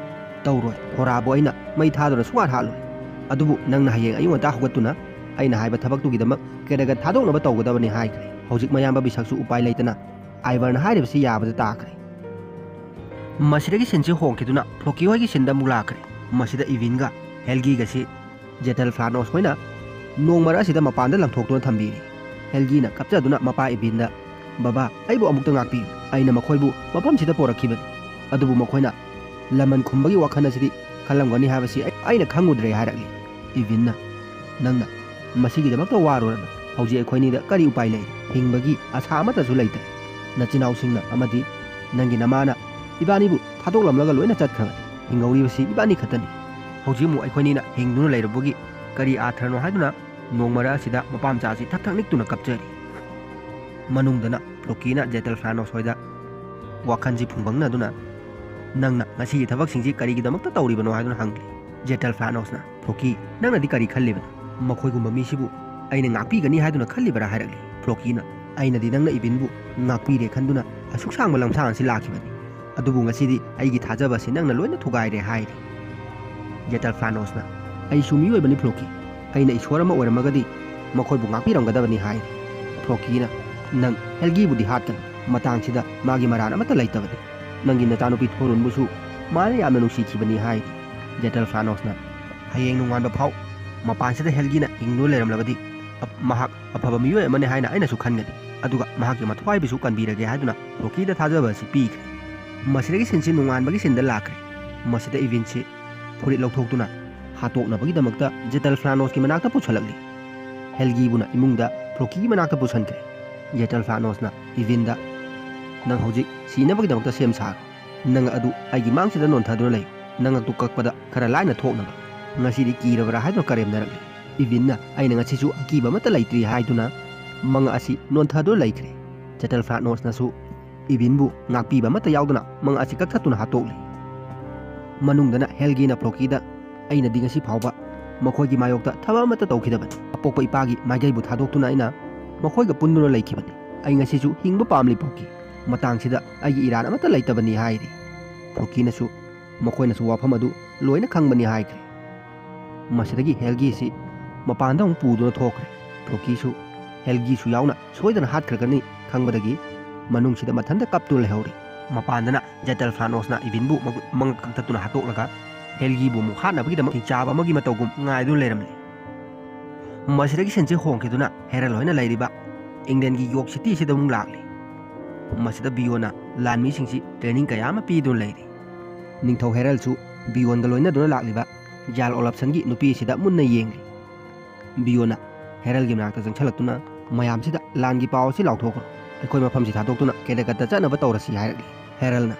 "ꯇꯧꯔꯣꯏ, ꯊꯣꯔꯥꯕꯨ ꯑꯩꯅ ꯃꯩ ꯊꯥꯗꯨꯅ ꯁꯨꯡꯍꯥꯠ ꯍꯥꯠꯂꯣꯏ꯫ ꯑꯗꯨꯕꯨ ꯅꯪꯅ ꯍꯌꯦꯡ ꯑꯌꯨꯛ ꯉꯟꯇꯥ ꯍꯧꯒꯠꯇꯨꯅ ꯑꯩꯅ ꯍꯥꯏꯕ ꯊꯕꯛꯇꯨꯒꯤꯗꯃꯛ ꯀꯦꯔꯦꯒꯠ ꯊꯥꯗꯣꯛꯅꯕ ꯇꯧꯒꯗꯕꯅꯤ" ꯍꯥꯏꯈ꯭ꯔꯦ꯫ ꯍꯧꯖꯤꯛ ꯃꯌꯥꯝꯕ ꯕꯤꯁꯛꯁꯨ ꯎꯄꯥꯏ ꯂꯩꯇꯅ ꯑꯥꯏꯚꯔꯅ ꯍꯥꯏꯔꯤꯕꯁꯤ ꯌꯥꯕꯗ ꯇꯥꯈ꯭ꯔꯦ꯫ ꯃꯁꯤꯗꯒꯤ ꯁꯤꯟꯁꯤ ꯍꯣꯡꯈꯤꯗꯨꯅ ꯐ꯭ꯂꯣꯀꯤ ꯍꯣꯏꯒꯤ ꯁꯤꯟꯗ ꯑꯃꯨꯛ ꯂꯥꯛꯈ꯭ꯔꯦ꯫ ꯃꯁꯤꯗ ꯏꯚꯤꯟꯒ ꯍꯦꯜꯒꯤꯒꯁꯤ ꯖꯦꯇꯜ ꯐ꯭ꯂꯥꯅꯣꯁ ꯍꯣꯏꯅ ꯅꯣꯡꯃꯔ ꯑꯁꯤꯗ ꯃꯄꯥꯟꯗ ꯂꯪꯊꯣꯛꯇꯨꯅ ꯊꯝꯕꯤꯔꯤ꯫ ꯍꯦꯜꯒꯤꯅ ꯀꯞꯆꯗꯨꯅ ꯃꯄꯥ ꯏꯚꯤꯟꯗ, "ꯕꯕꯥ, ꯑꯩꯕꯨ ꯑꯃꯨꯛꯇ ꯉꯥꯛꯄꯤꯌꯨ꯫ ꯑꯩꯅ ꯃꯈꯣꯏꯕꯨ ꯃꯐꯝꯁꯤꯗ ꯄꯣꯔꯛꯈꯤꯕꯅꯤ, ꯑꯗꯨꯕꯨ ꯃꯈꯣꯏꯅ ꯂꯃꯟ ꯈꯨꯝꯕꯒꯤ ꯋꯥꯈꯜ ꯑꯁꯤꯗꯤ ꯈꯜꯂꯝꯒꯅꯤ ꯍꯥꯏꯕꯁꯤ ꯑꯩ-, ꯑꯩꯅ ꯈꯪꯉꯨꯗ꯭ꯔꯦ" ꯍꯥꯏꯔꯛꯂꯤ꯫ ꯏꯚꯤꯟꯅ, "ꯅꯪꯅ ꯃꯁꯤꯒꯤꯗꯃꯛꯇ ꯋꯥꯔꯨꯔꯅꯨ꯫ ꯍꯧꯖꯤꯛ ꯑꯩꯈꯣꯏꯅꯤꯗ ꯀꯔꯤ ꯎꯄꯥꯏ ꯂꯩ? ꯍꯤꯡꯕꯒꯤ ꯑꯁꯥ ꯑꯃꯠꯇꯁꯨ ꯂꯩꯇ꯭ꯔꯦ꯫ ꯅꯆꯤꯟꯅꯥꯎꯁꯤꯡꯅ ꯑꯃꯗꯤ ꯅꯪꯒꯤ ꯅꯃꯥꯅ ꯏꯕꯥꯅꯤꯕꯨ ꯊꯥꯗꯣꯛꯂꯝꯂꯒ ꯂꯣꯏꯅ ꯆꯠꯈ꯭ꯔꯕꯅꯤ꯫ ꯍꯤꯡꯍꯧꯔꯤꯕꯁꯤ ꯏꯕꯥꯅꯤ ꯈꯛꯇꯅꯤ꯫ ꯍꯧꯖꯤꯛ ꯑꯃꯨꯛ ꯑꯩꯈꯣꯏꯅꯤꯅ ꯍꯤꯡꯗꯨꯅ ꯂꯩꯔꯨꯕꯒꯤ ꯀꯔꯤ ꯑꯥꯊ꯭ꯔꯅꯣ?" ꯍꯥꯏꯗꯨꯅ ꯅꯣꯡꯃꯔ ꯑꯁꯤꯗ ꯃꯄꯥ ꯃꯆꯥ ꯑꯁꯤ ꯊꯛ ꯊꯛ ꯅꯤꯛꯇꯨꯅ ꯀꯞꯆꯔꯤ꯫ ꯃꯅꯨꯡꯗꯅ ꯐ꯭ꯂꯣꯀꯤꯅ ꯖꯦꯇꯜ ꯐ꯭ꯂꯥꯅꯣꯁ ꯍꯣꯏꯗ, ꯋꯥꯈꯜꯁꯤ ꯐꯨꯡꯕꯪꯅꯗꯨꯅ, "ꯅꯪꯅ ꯉꯁꯤꯒꯤ ꯊꯕꯛꯁꯤꯡꯁꯤ ꯀꯔꯤꯒꯤꯗꯃꯛꯇ ꯇꯧꯔꯤꯕꯅꯣ?" ꯍꯥꯏꯗꯨꯅ ꯍꯪꯂꯤ꯫ ꯖꯦꯇꯜ ꯐ꯭ꯂꯥꯅꯣꯁꯅ, "ꯐ꯭ꯔꯣꯀꯤ, ꯅꯪꯅꯗꯤ ꯀꯔꯤ ꯈꯜꯂꯤꯕꯅꯣ? ꯃꯈꯣꯏꯒꯨꯝꯕ ꯃꯤꯁꯤꯕꯨ ꯑꯩꯅ ꯉꯥꯛꯄꯤꯒꯅꯤ ꯍꯥꯏꯗꯨꯅ ꯈꯜꯂꯤꯕꯔꯥ?" ꯍꯥꯏꯔꯛꯂꯤ꯫ ꯐ꯭ꯔꯣꯀꯤꯅ, "ꯑꯩꯅꯗꯤ ꯅꯪꯅ ꯏꯕꯤꯟꯕꯨ ꯉꯥꯛꯄꯤꯔꯦ ꯈꯟꯗꯨꯅ ꯑꯁꯨꯛ ꯁꯥꯡꯕ ꯂꯝꯁꯥꯡ ꯑꯁꯤ ꯂꯥꯛꯈꯤꯕꯅꯤ, ꯑꯗꯨꯕꯨ ꯉꯁꯤꯗꯤ ꯑꯩꯒꯤ ꯊꯥꯖꯕ ꯑꯁꯤ ꯅꯪꯅ ꯂꯣꯏꯅ ꯊꯨꯒꯥꯏꯔꯦ" ꯍꯥꯏꯔꯤ꯫ ꯖꯦꯇꯜ ꯐ꯭ꯂꯥꯅꯣꯁꯅ, "ꯑꯩꯁꯨ ꯃꯤꯑꯣꯏꯕꯅꯤ ꯐ꯭ꯔꯣꯀꯤ, ꯑꯩꯅ ꯏꯁꯣꯔ ꯑꯃ ꯑꯣꯏꯔꯝꯃꯒꯗꯤ ꯃꯈꯣꯏꯕꯨ ꯉꯥꯛꯄꯤꯔꯝꯒꯗꯕꯅꯤ" ꯍꯥꯏꯔꯤ꯫ ꯐ꯭ꯔꯣꯀꯤꯅ, "ꯅꯪ ꯍꯦꯜꯒꯤꯕꯨꯗꯤ ꯍꯥꯠꯀꯅꯨ, ꯃꯇꯥꯡꯁꯤꯗ ꯃꯥꯒꯤ ꯃꯔꯥꯟ ꯑꯃꯠꯇ ꯂꯩꯇꯕꯅꯤ, ꯅꯪꯒꯤ ꯅꯆꯥꯅꯨꯄꯤ ꯊꯣꯔꯨꯟꯕꯨꯁꯨ ꯃꯥꯅ ꯌꯥꯝꯅ ꯅꯨꯡꯁꯤꯈꯤꯕꯅꯤ" ꯍꯥꯏꯔꯤ꯫ ꯖꯦꯇꯜ ꯐ꯭ꯂꯥꯅꯣꯁꯅ, "ꯍꯌꯦꯡ ꯅꯣꯡꯉꯥꯟꯕ ꯐꯥꯎ ꯃꯄꯥꯟꯁꯤꯗ ꯍꯦꯜꯒꯤꯅ ꯍꯤꯡꯗꯨꯅ ꯂꯩꯔꯝꯂꯕꯗꯤ, ꯑꯞ-, ꯃꯍꯥꯛ ꯑꯐꯕ ꯃꯤꯑꯣꯏ ꯑꯃꯅꯤ ꯍꯥꯏꯅ ꯑꯩꯅꯁꯨ ꯈꯟꯒꯅꯤ, ꯑꯗꯨꯒ ꯃꯍꯥꯛꯀꯤ ꯃꯊ꯭ꯋꯥꯏꯕꯨꯁꯨ ꯀꯟꯕꯤꯔꯒꯦ" ꯍꯥꯏꯗꯨꯅ ꯐ꯭ꯔꯣꯀꯤꯗ ꯊꯥꯖꯕ ꯑꯁꯤ ꯄꯤꯈ꯭ꯔꯦ꯫ ꯃꯁꯤꯗꯒꯤ ꯁꯤꯟꯁꯤ ꯅꯣꯡꯉꯥꯟꯕꯒꯤ ꯁꯤꯟꯗ ꯂꯥꯛꯈ꯭ꯔꯦ꯫ ꯃꯁꯤꯗ ꯏꯕꯤꯟꯁꯤ ꯐꯨꯔꯤꯠ ꯂꯧꯊꯣꯛꯇꯨꯅ ꯍꯥꯠꯇꯣꯛꯅꯕꯒꯤꯗꯃꯛꯇ ꯖꯦꯇꯜ ꯐ꯭ꯂꯥꯅꯣꯁꯀꯤ ꯃꯅꯥꯛꯇ ꯄꯨꯁꯜꯂꯛꯂꯤ꯫ ꯍꯦꯜꯒꯤꯕꯨꯅ ꯏꯃꯨꯡꯗ ꯐ꯭ꯔꯣꯀꯤꯒꯤ ꯃꯅꯥꯛꯇ ꯄꯨꯁꯟꯈ꯭ꯔꯦ꯫ ꯖꯦꯇꯜ ꯐ꯭ꯂꯥꯅꯣꯁꯅ ꯏꯕꯤꯟꯗ, "ꯅꯪ ꯍꯧꯖꯤꯛ ꯁꯤꯅꯕꯒꯤꯗꯃꯛꯇ ꯁꯦꯝ ꯁꯥꯔꯣ꯫ ꯅꯪ ꯑꯗꯨ ꯑꯩꯒꯤ ꯃꯥꯡꯁꯤꯗ ꯅꯣꯟꯊꯗꯨꯅ ꯂꯩꯌꯨ꯫ ꯅꯪ ꯑꯗꯨ ꯀꯛꯄꯗ ꯈꯔ ꯂꯥꯏꯅ ꯊꯣꯛꯅꯕ꯫ ꯉꯁꯤꯗꯤ ꯀꯤꯔꯕ꯭ꯔꯥ?" ꯍꯥꯏꯗꯨꯅ ꯀꯔꯦꯝꯅꯔꯛꯂꯤ꯫ ꯏꯕꯤꯟꯅ, "ꯑꯩꯅ ꯉꯁꯤꯁꯨ ꯑꯀꯤꯕ ꯑꯃꯠꯇ ꯂꯩꯇ꯭ꯔꯤ" ꯍꯥꯏꯗꯨꯅ ꯃꯉꯛ ꯑꯁꯤ ꯅꯣꯟꯊꯗꯨꯅ ꯂꯩꯈ꯭ꯔꯦ꯫ ꯖꯦꯇꯜ ꯐ꯭ꯂꯥꯅꯣꯁꯅꯁꯨ ꯏꯕꯤꯟꯕꯨ ꯉꯥꯛꯄꯤꯕ ꯑꯃꯠꯇ ꯌꯥꯎꯗꯅ ꯃꯉꯛ ꯑꯁꯤ ꯀꯛꯊꯠꯇꯨꯅ ꯍꯥꯠꯇꯣꯛꯂꯤ꯫ ꯃꯅꯨꯡꯗꯅ ꯍꯦꯜꯒꯤꯅ ꯐ꯭ꯔꯣꯀꯤꯗ, "ꯑꯩꯅꯗꯤ ꯉꯁꯤ ꯐꯥꯎꯕ ꯃꯈꯣꯏꯒꯤ ꯃꯥꯌꯣꯛꯇ ꯊꯕꯛ ꯑꯃꯠꯇ ꯇꯧꯈꯤꯗꯕꯅꯤ꯫ ꯑꯄꯣꯛꯄ ꯏꯄꯥꯒꯤ ꯃꯥꯏꯀꯩꯕꯨ ꯊꯥꯗꯣꯛꯇꯨꯅ ꯑꯩꯅ ꯃꯈꯣꯏꯒ ꯄꯨꯟꯗꯨꯅ ꯂꯩꯈꯤꯕꯅꯤ꯫ ꯑꯩ ꯉꯁꯤꯁꯨ ꯍꯤꯡꯕ ꯄꯥꯝꯂꯤ ꯐ꯭ꯔꯣꯀꯤ꯫ ꯃꯇꯥꯡꯁꯤꯗ ꯑꯩꯒꯤ ꯏꯔꯥꯟ ꯑꯃꯠꯇ ꯂꯩꯇꯕꯅꯤ" ꯍꯥꯏꯔꯤ꯫ ꯐ꯭ꯔꯣꯀꯤꯅꯁꯨ, "ꯃꯈꯣꯏꯅꯁꯨ ꯋꯥꯐꯝ ꯑꯗꯨ ꯂꯣꯏꯅ ꯈꯪꯕꯅꯤ" ꯍꯥꯏꯈ꯭ꯔꯦ꯫ ꯃꯁꯤꯗꯒꯤ ꯍꯦꯜꯒꯤꯁꯤ ꯃꯄꯥꯟꯗ ꯑꯃꯨꯛ ꯄꯨꯗꯨꯅ ꯊꯣꯛꯈ꯭ꯔꯦ꯫ ꯐ꯭ꯔꯣꯀꯤꯁꯨ, ꯍꯦꯜꯒꯤꯁꯨ ꯌꯥꯎꯅ ꯁꯣꯏꯗꯅ ꯍꯥꯠꯈ꯭ꯔꯒꯅꯤ ꯈꯪꯕꯗꯒꯤ ꯃꯅꯨꯡꯁꯤꯗ ꯃꯊꯟꯇ ꯀꯞꯇꯨꯅ ꯂꯩꯍꯧꯔꯤ꯫ ꯃꯄꯥꯟꯗꯅ ꯖꯦꯇꯜ ꯐ꯭ꯂꯥꯅꯣꯁꯅ ꯏꯕꯤꯟꯕꯨ ꯃ-, ꯃꯉꯛ ꯀꯛꯊꯠꯇꯨꯅ ꯍꯥꯠꯇꯣꯛꯂꯒ ꯍꯦꯜꯒꯤꯕꯨ ꯑꯃꯨꯛ ꯍꯥꯠꯅꯕꯒꯤꯗꯃꯛ ꯍꯤꯡꯆꯥꯕ ꯑꯃꯒꯤ ꯃꯇꯧꯒꯨꯝ ꯉꯥꯏꯗꯨꯅ ꯂꯩꯔꯝꯂꯤ꯫ ꯃꯁꯤꯗꯒꯤ ꯁꯤꯟꯁꯤ ꯍꯣꯡꯈꯤꯗꯨꯅ ꯍꯦꯔꯜ ꯍꯣꯏꯅ ꯂꯩꯔꯤꯕ ꯏꯪꯂꯦꯟꯒꯤ ꯌꯣꯔꯛ ꯁꯤꯇꯤꯁꯤꯗ ꯑꯃꯨꯛ ꯂꯥꯛꯂꯤ꯫ ꯃꯁꯤꯗ ꯕꯤꯌꯣꯅ ꯂꯥꯟꯃꯤꯁꯤꯡꯁꯤ ꯇ꯭ꯔꯦꯅꯤꯡ ꯀꯌꯥ ꯑꯃ ꯄꯤꯗꯨꯅ ꯂꯩꯔꯤ꯫ ꯅꯤꯡꯊꯧ ꯍꯦꯔꯜꯁꯨ ꯕꯤꯌꯣꯟꯒ ꯂꯣꯏꯅꯗꯨꯅ ꯂꯥꯛꯂꯤꯕ ꯖꯥꯜ ꯑꯣꯂꯞꯁꯟꯒꯤ ꯅꯨꯄꯤ ꯑꯁꯤꯗ ꯃꯨꯟꯅ ꯌꯦꯡꯂꯤ꯫ ꯕꯤꯌꯣꯅ ꯍꯦꯔꯜꯒꯤ ꯃꯅꯥꯛꯇ ꯆꯪꯁꯤꯜꯂꯛꯇꯨꯅ, "ꯃꯌꯥꯝꯁꯤꯗ ꯂꯥꯟꯒꯤ ꯄꯥꯎ ꯑꯁꯤ ꯂꯥꯎꯊꯣꯛꯈ꯭ꯔꯣ꯫ ꯑꯩꯈꯣꯏ ꯃꯐꯝꯁꯤ ꯊꯥꯗꯣꯛꯇꯨꯅ ꯀꯦꯔꯦꯀꯠꯇ ꯆꯠꯅꯕ ꯇꯧꯔꯁꯤ" ꯍꯥꯏꯔꯛꯂꯤ꯫ ꯍꯦꯔꯜꯅ,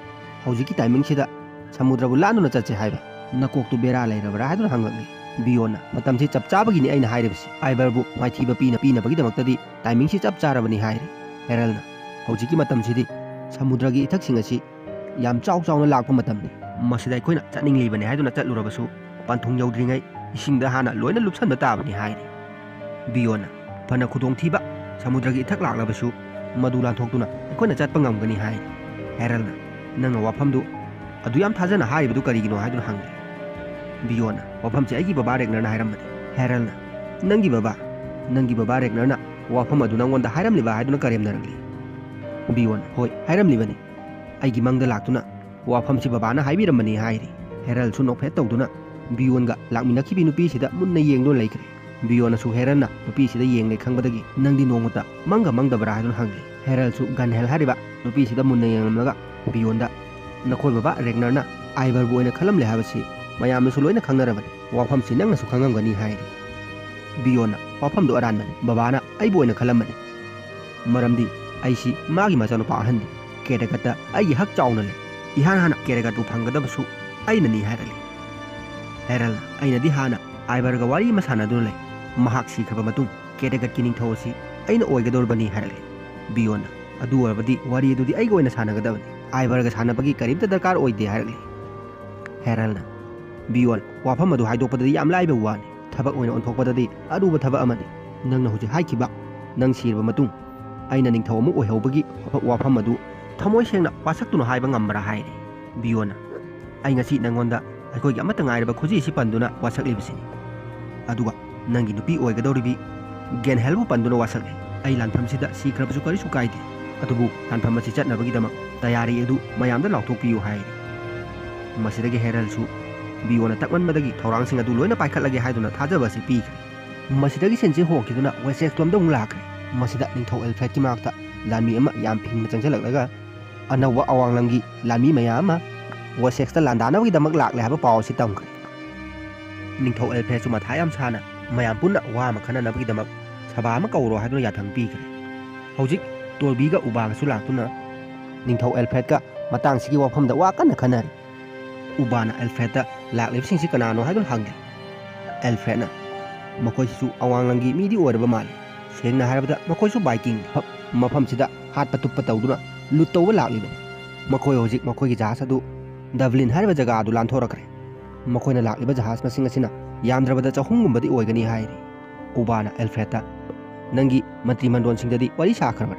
"ꯍꯧꯖꯤꯛꯀꯤ ꯇꯥꯏꯃꯤꯡꯁꯤꯗ ꯁꯃꯨꯗ꯭ꯔꯕꯨ ꯂꯥꯟꯗꯨꯅ ꯆꯠꯁꯦ ꯍꯥꯏꯕ? ꯅꯀꯣꯛꯇꯨ ꯕꯦꯔꯥ ꯂꯩꯔꯕ꯭ꯔꯥ?" ꯍꯥꯏꯗꯨꯅ ꯍꯪꯂꯛꯂꯤ꯫ ꯕꯤꯌꯣꯟꯅ, "ꯃꯇꯝꯁꯤ ꯆꯞ ꯆꯥꯕꯒꯤꯅꯤ ꯑꯩꯅ ꯍꯥꯏꯔꯤꯕꯁꯤ꯫ ꯑꯥꯏꯕꯔꯕꯨ ꯃꯥꯏꯊꯤꯕ ꯄꯤꯅ-, ꯄꯤꯅꯕꯒꯤꯗꯃꯛꯇꯗꯤ ꯇꯥꯏꯃꯤꯡꯁꯤ ꯆꯞ ꯆꯥꯔꯕꯅꯤ" ꯍꯥꯏꯔꯤ꯫ ꯍꯦꯔꯜꯅ, "ꯍꯧꯖꯤꯛꯀꯤ ꯃꯇꯝꯁꯤꯗꯤ ꯁꯃꯨꯗ꯭ꯔꯒꯤ ꯏꯊꯛꯁꯤꯡ ꯑꯁꯤ ꯌꯥꯝ ꯆꯥꯎ ꯆꯥꯎꯅ ꯂꯥꯛꯄ ꯃꯇꯝꯅꯤ꯫ ꯃꯁꯤꯗ ꯑꯩꯈꯣꯏꯅ ꯆꯠꯅꯤꯡꯂꯤꯕꯅꯤ ꯍꯥꯏꯗꯨꯅ ꯆꯠꯂꯨꯔꯕꯁꯨ, ꯄꯟꯊꯨꯡ ꯌꯧꯗ꯭ꯔꯤꯉꯩ ꯏꯁꯤꯡꯗ ꯍꯥꯟꯅ ꯂꯣꯏꯅ ꯂꯨꯞꯁꯟꯕ ꯇꯥꯕꯅꯤ ꯍꯥꯏꯔꯤ꯫ ꯕꯤꯌꯣꯟꯅ, "ꯐꯅ ꯈꯨꯗꯣꯡꯊꯤꯕ ꯁꯃꯨꯗ꯭ꯔꯒꯤ ꯏꯊꯛ ꯂꯥꯛꯂꯕꯁꯨ, ꯃꯗꯨ ꯂꯥꯟꯊꯣꯛꯇꯨꯅ ꯑꯩꯈꯣꯏꯅ ꯆꯠꯄ ꯉꯝꯒꯅꯤ" ꯍꯥꯏꯔꯤ꯫ ꯍꯦꯔꯜꯅ, "ꯅꯪꯅ ꯋꯥꯐꯝꯗꯨ ꯑꯗꯨ ꯌꯥꯝ ꯊꯥꯖꯅ ꯍꯥꯏꯔꯤꯕꯗꯨ ꯀꯔꯤꯒꯤꯅꯣ?" ꯍꯥꯏꯗꯨꯅ ꯍꯪꯂꯤ꯫ ꯕꯤꯌꯣꯟꯅ, "ꯋꯥꯐꯝꯁꯦ ꯑꯩꯒꯤ ꯕꯕꯥ ꯔꯦꯒꯅꯔꯅ ꯍꯥꯏꯔꯝꯕꯅꯤ꯫" ꯍꯦꯔꯜꯅ, "ꯅꯪꯒꯤ ꯕꯕꯥ? ꯅꯪꯒꯤ ꯕꯕꯥ ꯔꯦꯒꯅꯔꯅ ꯋꯥꯐꯝ ꯑꯗꯨ ꯅꯪꯉꯣꯟꯗ ꯍꯥꯏꯔꯝꯂꯤꯕ?" ꯍꯥꯏꯗꯨꯅ ꯀꯔꯦꯝꯅꯔꯛꯂꯤ꯫ ꯕꯤꯌꯣꯟꯅ, "ꯍꯣꯏ, ꯍꯥꯏꯔꯝꯂꯤꯕꯅꯤ꯫ ꯑꯩꯒꯤ ꯃꯪꯗ ꯂꯥꯛꯇꯨꯅ ꯋꯥꯐꯝꯁꯤ ꯕꯕꯥꯅ ꯍꯥꯏꯕꯤꯔꯝꯕꯅꯤ" ꯍꯥꯏꯔꯤ꯫ ꯍꯦꯔꯜꯁꯨ ꯅꯣꯛꯐꯦꯠ ꯇꯧꯗꯨꯅ ꯕꯤꯌꯣꯟꯒ ꯂꯥꯛꯃꯤꯟꯅꯈꯤꯕꯤ ꯅꯨꯄꯤꯁꯤꯗ ꯃꯨꯟꯅ ꯌꯦꯡꯗꯨꯅ ꯂꯩꯈ꯭ꯔꯦ꯫ ꯕꯤꯌꯣꯟꯅꯁꯨ ꯍꯦꯔꯜꯅ ꯅꯨꯄꯤꯁꯤꯗ ꯌꯦꯡꯂꯦ ꯈꯪꯕꯗꯒꯤ, "ꯅꯪꯗꯤ ꯅꯣꯡꯃꯇ ꯃꯪꯒ ꯃꯪꯗꯕ꯭ꯔꯥ?" ꯍꯥꯏꯗꯨꯅ ꯍꯪꯂꯤ꯫ ꯍꯦꯔꯜꯁꯨ ꯒꯟꯍꯦꯜ ꯍꯥꯏꯔꯤꯕ ꯅꯨꯄꯤꯁꯤꯗ ꯃꯨꯟꯅ ꯌꯦꯡꯂꯝꯂꯒ ꯕꯤꯌꯣꯟꯗ, "ꯅꯈꯣꯏ ꯕꯕꯥ ꯔꯦꯒꯅꯔꯅ ꯑꯥꯏꯕꯔꯕꯨ ꯑꯣꯏꯅ ꯈꯜꯂꯝꯂꯦ ꯍꯥꯏꯕꯁꯤ ꯃꯌꯥꯝꯅꯁꯨ ꯂꯣꯏꯅ ꯈꯪꯅꯔꯕꯅꯤ꯫ ꯋꯥꯐꯝꯁꯤ ꯅꯪꯅꯁꯨ ꯈꯪꯉꯝꯒꯅꯤ" ꯍꯥꯏꯔꯤ꯫ ꯕꯤꯌꯣꯟꯅ, "ꯋꯥꯐꯝꯗꯨ ꯑꯔꯥꯟꯕꯅꯤ꯫ ꯕꯕꯥꯅ ꯑꯩꯕꯨ ꯑꯣꯏꯅ ꯈꯜꯂꯝꯕꯅꯤ꯫ ꯃꯔꯝꯗꯤ ꯑꯩꯁꯤ ꯃꯥꯒꯤ ꯃꯆꯥꯅꯨꯄꯥ ꯑꯍꯟꯅꯤ꯫ ꯀꯦꯔꯦꯒꯠꯇ ꯑꯩꯒꯤ ꯍꯛ ꯆꯥꯎꯅ ꯂꯩ꯫ ꯏꯍꯥꯟ ꯍꯥꯟꯅ ꯀꯦꯔꯦꯒꯠꯄꯨ ꯐꯪꯒꯗꯕꯁꯨ ꯑꯩꯅꯅꯤ" ꯍꯥꯏꯔꯛꯂꯤ꯫ ꯍꯦꯔꯜꯅ, "ꯑꯩꯅꯗꯤ ꯍꯥꯟꯅ ꯑꯥꯏꯕꯔꯒ ꯋꯥꯔꯤ ꯑꯃ ꯁꯥꯟꯅꯗꯨꯅ ꯂꯩ꯫ ꯃꯍꯥꯛ ꯁꯤꯈ꯭ꯔꯕ ꯃꯇꯨꯡ ꯀꯦꯔꯦꯒꯠꯀꯤ ꯅꯤꯡꯊꯧ ꯑꯁꯤ ꯑꯩꯅ ꯑꯣꯏꯒꯗꯧꯔꯤꯕꯅꯤ" ꯍꯥꯏꯔꯛꯂꯤ꯫ ꯕꯤꯌꯣꯟꯅ, "ꯑꯗꯨ ꯑꯣꯏꯔꯕꯗꯤ ꯋꯥꯔꯤ ꯑꯗꯨꯗꯤ ꯑꯩꯒ ꯑꯣꯏꯅ ꯁꯥꯟꯅꯒꯗꯕꯅꯤ꯫ ꯑꯥꯏꯕꯔꯒ ꯁꯥꯟꯅꯕꯒꯤ ꯀꯔꯤꯝꯇ ꯗꯔꯀꯥꯔ ꯑꯣꯏꯗꯦ" ꯍꯥꯏꯔꯛꯂꯤ꯫ ꯍꯦꯔꯜꯅ, "ꯕꯤꯌꯣꯟ, ꯋꯥꯐꯝ ꯑꯗꯨ ꯍꯥꯏꯗꯣꯛꯄꯗꯗꯤ ꯌꯥꯝ ꯂꯥꯏꯕ ꯋꯥꯅꯤ꯫ ꯊꯕꯛ ꯑꯣꯏꯅ ꯑꯣꯟꯊꯣꯛꯄꯗꯗꯤ ꯑꯔꯨꯕ ꯊꯕꯛ ꯑꯃꯅꯤ꯫ ꯅꯪꯅ ꯍꯧꯖꯤꯛ ꯍꯥꯏꯈꯤꯕ, ꯅꯪ ꯁꯤꯔꯕ ꯃꯇꯨꯡ ꯑꯩꯅ ꯅꯤꯡꯊꯧ ꯑꯃ ꯑꯣꯏꯍꯧꯕꯒꯤ ꯋꯥꯐꯝ ꯑꯗꯨ ꯊꯃꯣꯏ ꯁꯦꯡꯅ ꯋꯥꯁꯛꯇꯨꯅ ꯍꯥꯏꯕ ꯉꯝꯕ꯭ꯔꯥ?" ꯍꯥꯏꯔꯤ꯫ ꯕꯤꯌꯣꯟꯅ, "ꯑꯩ ꯉꯁꯤ ꯅꯪꯉꯣꯟꯗ ꯑꯩꯈꯣꯏꯒꯤ ꯑꯃꯠꯇ ꯉꯥꯏꯔꯕ ꯈꯨꯖꯤ ꯑꯁꯤ ꯄꯟꯗꯨꯅ ꯋꯥꯁꯛꯂꯤꯕꯁꯤꯅꯤ꯫ ꯑꯗꯨꯒ ꯅꯪꯒꯤ ꯅꯨꯄꯤ ꯑꯣꯏꯒꯗꯧꯔꯤꯕꯤ ꯒꯦꯟꯍꯦꯜꯕꯨ ꯄꯟꯗꯨꯅ ꯋꯥꯁꯛꯂꯤ꯫ ꯑꯩ ꯂꯥꯟꯐꯝꯁꯤꯗ ꯁꯤꯈ꯭ꯔꯕꯁꯨ ꯀꯔꯤꯁꯨ ꯀꯥꯏꯗꯦ, ꯑꯗꯨꯕꯨ ꯂꯥꯟꯐꯝ ꯑꯁꯤ ꯆꯠꯅꯕꯒꯤꯗꯃꯛ ꯇꯌꯥꯔꯤ ꯑꯗꯨ ꯃꯌꯥꯝꯗ ꯂꯥꯎꯊꯣꯛꯄꯤꯌꯨ" ꯍꯥꯏꯔꯤ꯫ ꯃꯁꯤꯗꯒꯤ ꯍꯦꯔꯜꯁꯨ ꯕꯤꯌꯣꯟꯅ ꯇꯛꯃꯟꯕꯗꯒꯤ ꯊꯧꯔꯥꯡꯁꯤꯡ ꯑꯗꯨ ꯂꯣꯏꯅ ꯄꯥꯏꯈꯠꯂꯒꯦ ꯍꯥꯏꯗꯨꯅ ꯊꯥꯖꯕ ꯑꯁꯤ ꯄꯤꯈ꯭ꯔꯦ꯫ ꯃꯁꯤꯗꯒꯤ ꯁꯤꯟꯁꯤ ꯍꯣꯡꯈꯤꯗꯨꯅ ꯋꯦꯁꯦꯛꯁ ꯂꯣꯝꯗ ꯑꯃꯨꯛ ꯂꯥꯛꯈ꯭ꯔꯦ꯫ ꯃꯁꯤꯗ ꯅꯤꯡꯊꯧ ꯑꯦꯜꯐ꯭ꯔꯦꯗꯀꯤ ꯃꯅꯥꯛꯇ ꯂꯥꯟꯃꯤ ꯑꯃ ꯌꯥꯝ ꯐꯤꯡꯅ ꯆꯪꯁꯤꯜꯂꯛꯂꯒ ꯑꯅꯧꯕ ꯑꯋꯥꯡ ꯂꯝꯒꯤ ꯂꯥꯟꯃꯤ ꯃꯌꯥꯝ ꯑꯃ ꯋꯦꯁꯦꯛꯁꯇ ꯂꯥꯟꯗꯥꯅꯕꯒꯤꯗꯃꯛ ꯂꯥꯛꯂꯦ ꯍꯥꯏꯕ ꯄꯥꯎ ꯑꯁꯤ ꯇꯝꯈ꯭ꯔꯦ꯫ ꯅꯤꯡꯊꯧ ꯑꯦꯜꯐ꯭ꯔꯦꯗꯁꯨ ꯃꯊꯥ ꯌꯥꯝ ꯁꯥꯅ ꯃꯌꯥꯝ ꯄꯨꯟꯅ ꯋꯥ ꯑꯃ ꯈꯟꯅꯅꯕꯒꯤꯗꯃꯛ ꯁꯚꯥ ꯑꯃ ꯀꯧꯔꯣ ꯍꯥꯏꯗꯨꯅ ꯌꯥꯊꯪ ꯄꯤꯈ꯭ꯔꯦ꯫ ꯍꯧꯖꯤꯛ ꯇꯣꯔꯕꯤꯒ ꯎꯕꯥꯒꯁꯨ ꯂꯥꯛꯇꯨꯅ ꯅꯤꯡꯊꯧ ꯑꯦꯜꯐ꯭ꯔꯦꯗꯀ ꯃꯇꯥꯡꯁꯤꯒꯤ ꯋꯥꯐꯝꯗ ꯋꯥ ꯀꯟꯅ ꯈꯟꯅꯔꯤ꯫ ꯎꯕꯥꯅ ꯑꯦꯜꯐ꯭ꯔꯦꯗꯇ ꯂꯥꯛꯂꯤꯕꯁꯤꯡꯁꯤ ꯀꯅꯥꯅꯣ ꯍꯥꯏꯗꯨꯅ ꯍꯪꯂꯤ꯫ ꯑꯦꯜꯐ꯭ꯔꯦꯗꯅ, "ꯃꯈꯣꯏꯁꯤꯁꯨ ꯑꯋꯥꯡ ꯂꯝꯒꯤ ꯃꯤꯗꯤ ꯑꯣꯏꯔꯕ ꯃꯥꯜꯂꯤ꯫ ꯁꯦꯡꯅ ꯍꯥꯏꯔꯕꯗ ꯃꯈꯣꯏꯁꯨ ꯕꯥꯏꯀꯤꯡꯅꯤ꯫ ꯃꯐꯝꯁꯤꯗ ꯍꯥꯠꯄ ꯇꯨꯞꯄ ꯇꯧꯗꯨꯅ ꯂꯨꯠ ꯇꯧꯕ ꯂꯥꯛꯂꯤꯕꯅꯤ꯫ ꯃꯈꯣꯏ ꯍꯧꯖꯤꯛ ꯃꯈꯣꯏꯒꯤ ꯖꯍꯥꯖ ꯑꯗꯨ ꯗꯕꯂꯤꯟ ꯍꯥꯏꯔꯤꯕ ꯖꯒꯥ ꯑꯗꯨ ꯂꯥꯟꯊꯣꯔꯛꯈ꯭ꯔꯦ꯫ ꯃꯈꯣꯏꯅ ꯂꯥꯛꯂꯤꯕ ꯖꯍꯥꯖ ꯃꯁꯤꯡ ꯑꯁꯤꯅ ꯌꯥꯝꯗ꯭ꯔꯕꯗ ꯆꯍꯨꯝꯒꯨꯝꯕꯗꯤ ꯑꯣꯏꯒꯅꯤ ꯍꯥꯏꯔꯤ꯫ ꯎꯕꯥꯅ ꯑꯦꯜꯐ꯭ꯔꯦꯗꯇ, "ꯅꯪꯒꯤ ꯃꯟꯇ꯭ꯔꯤ ꯃꯟꯗꯣꯟꯁꯤꯡꯗꯗꯤ ꯋꯥꯔꯤ ꯁꯥꯈ꯭ꯔꯕ꯭ꯔꯥ?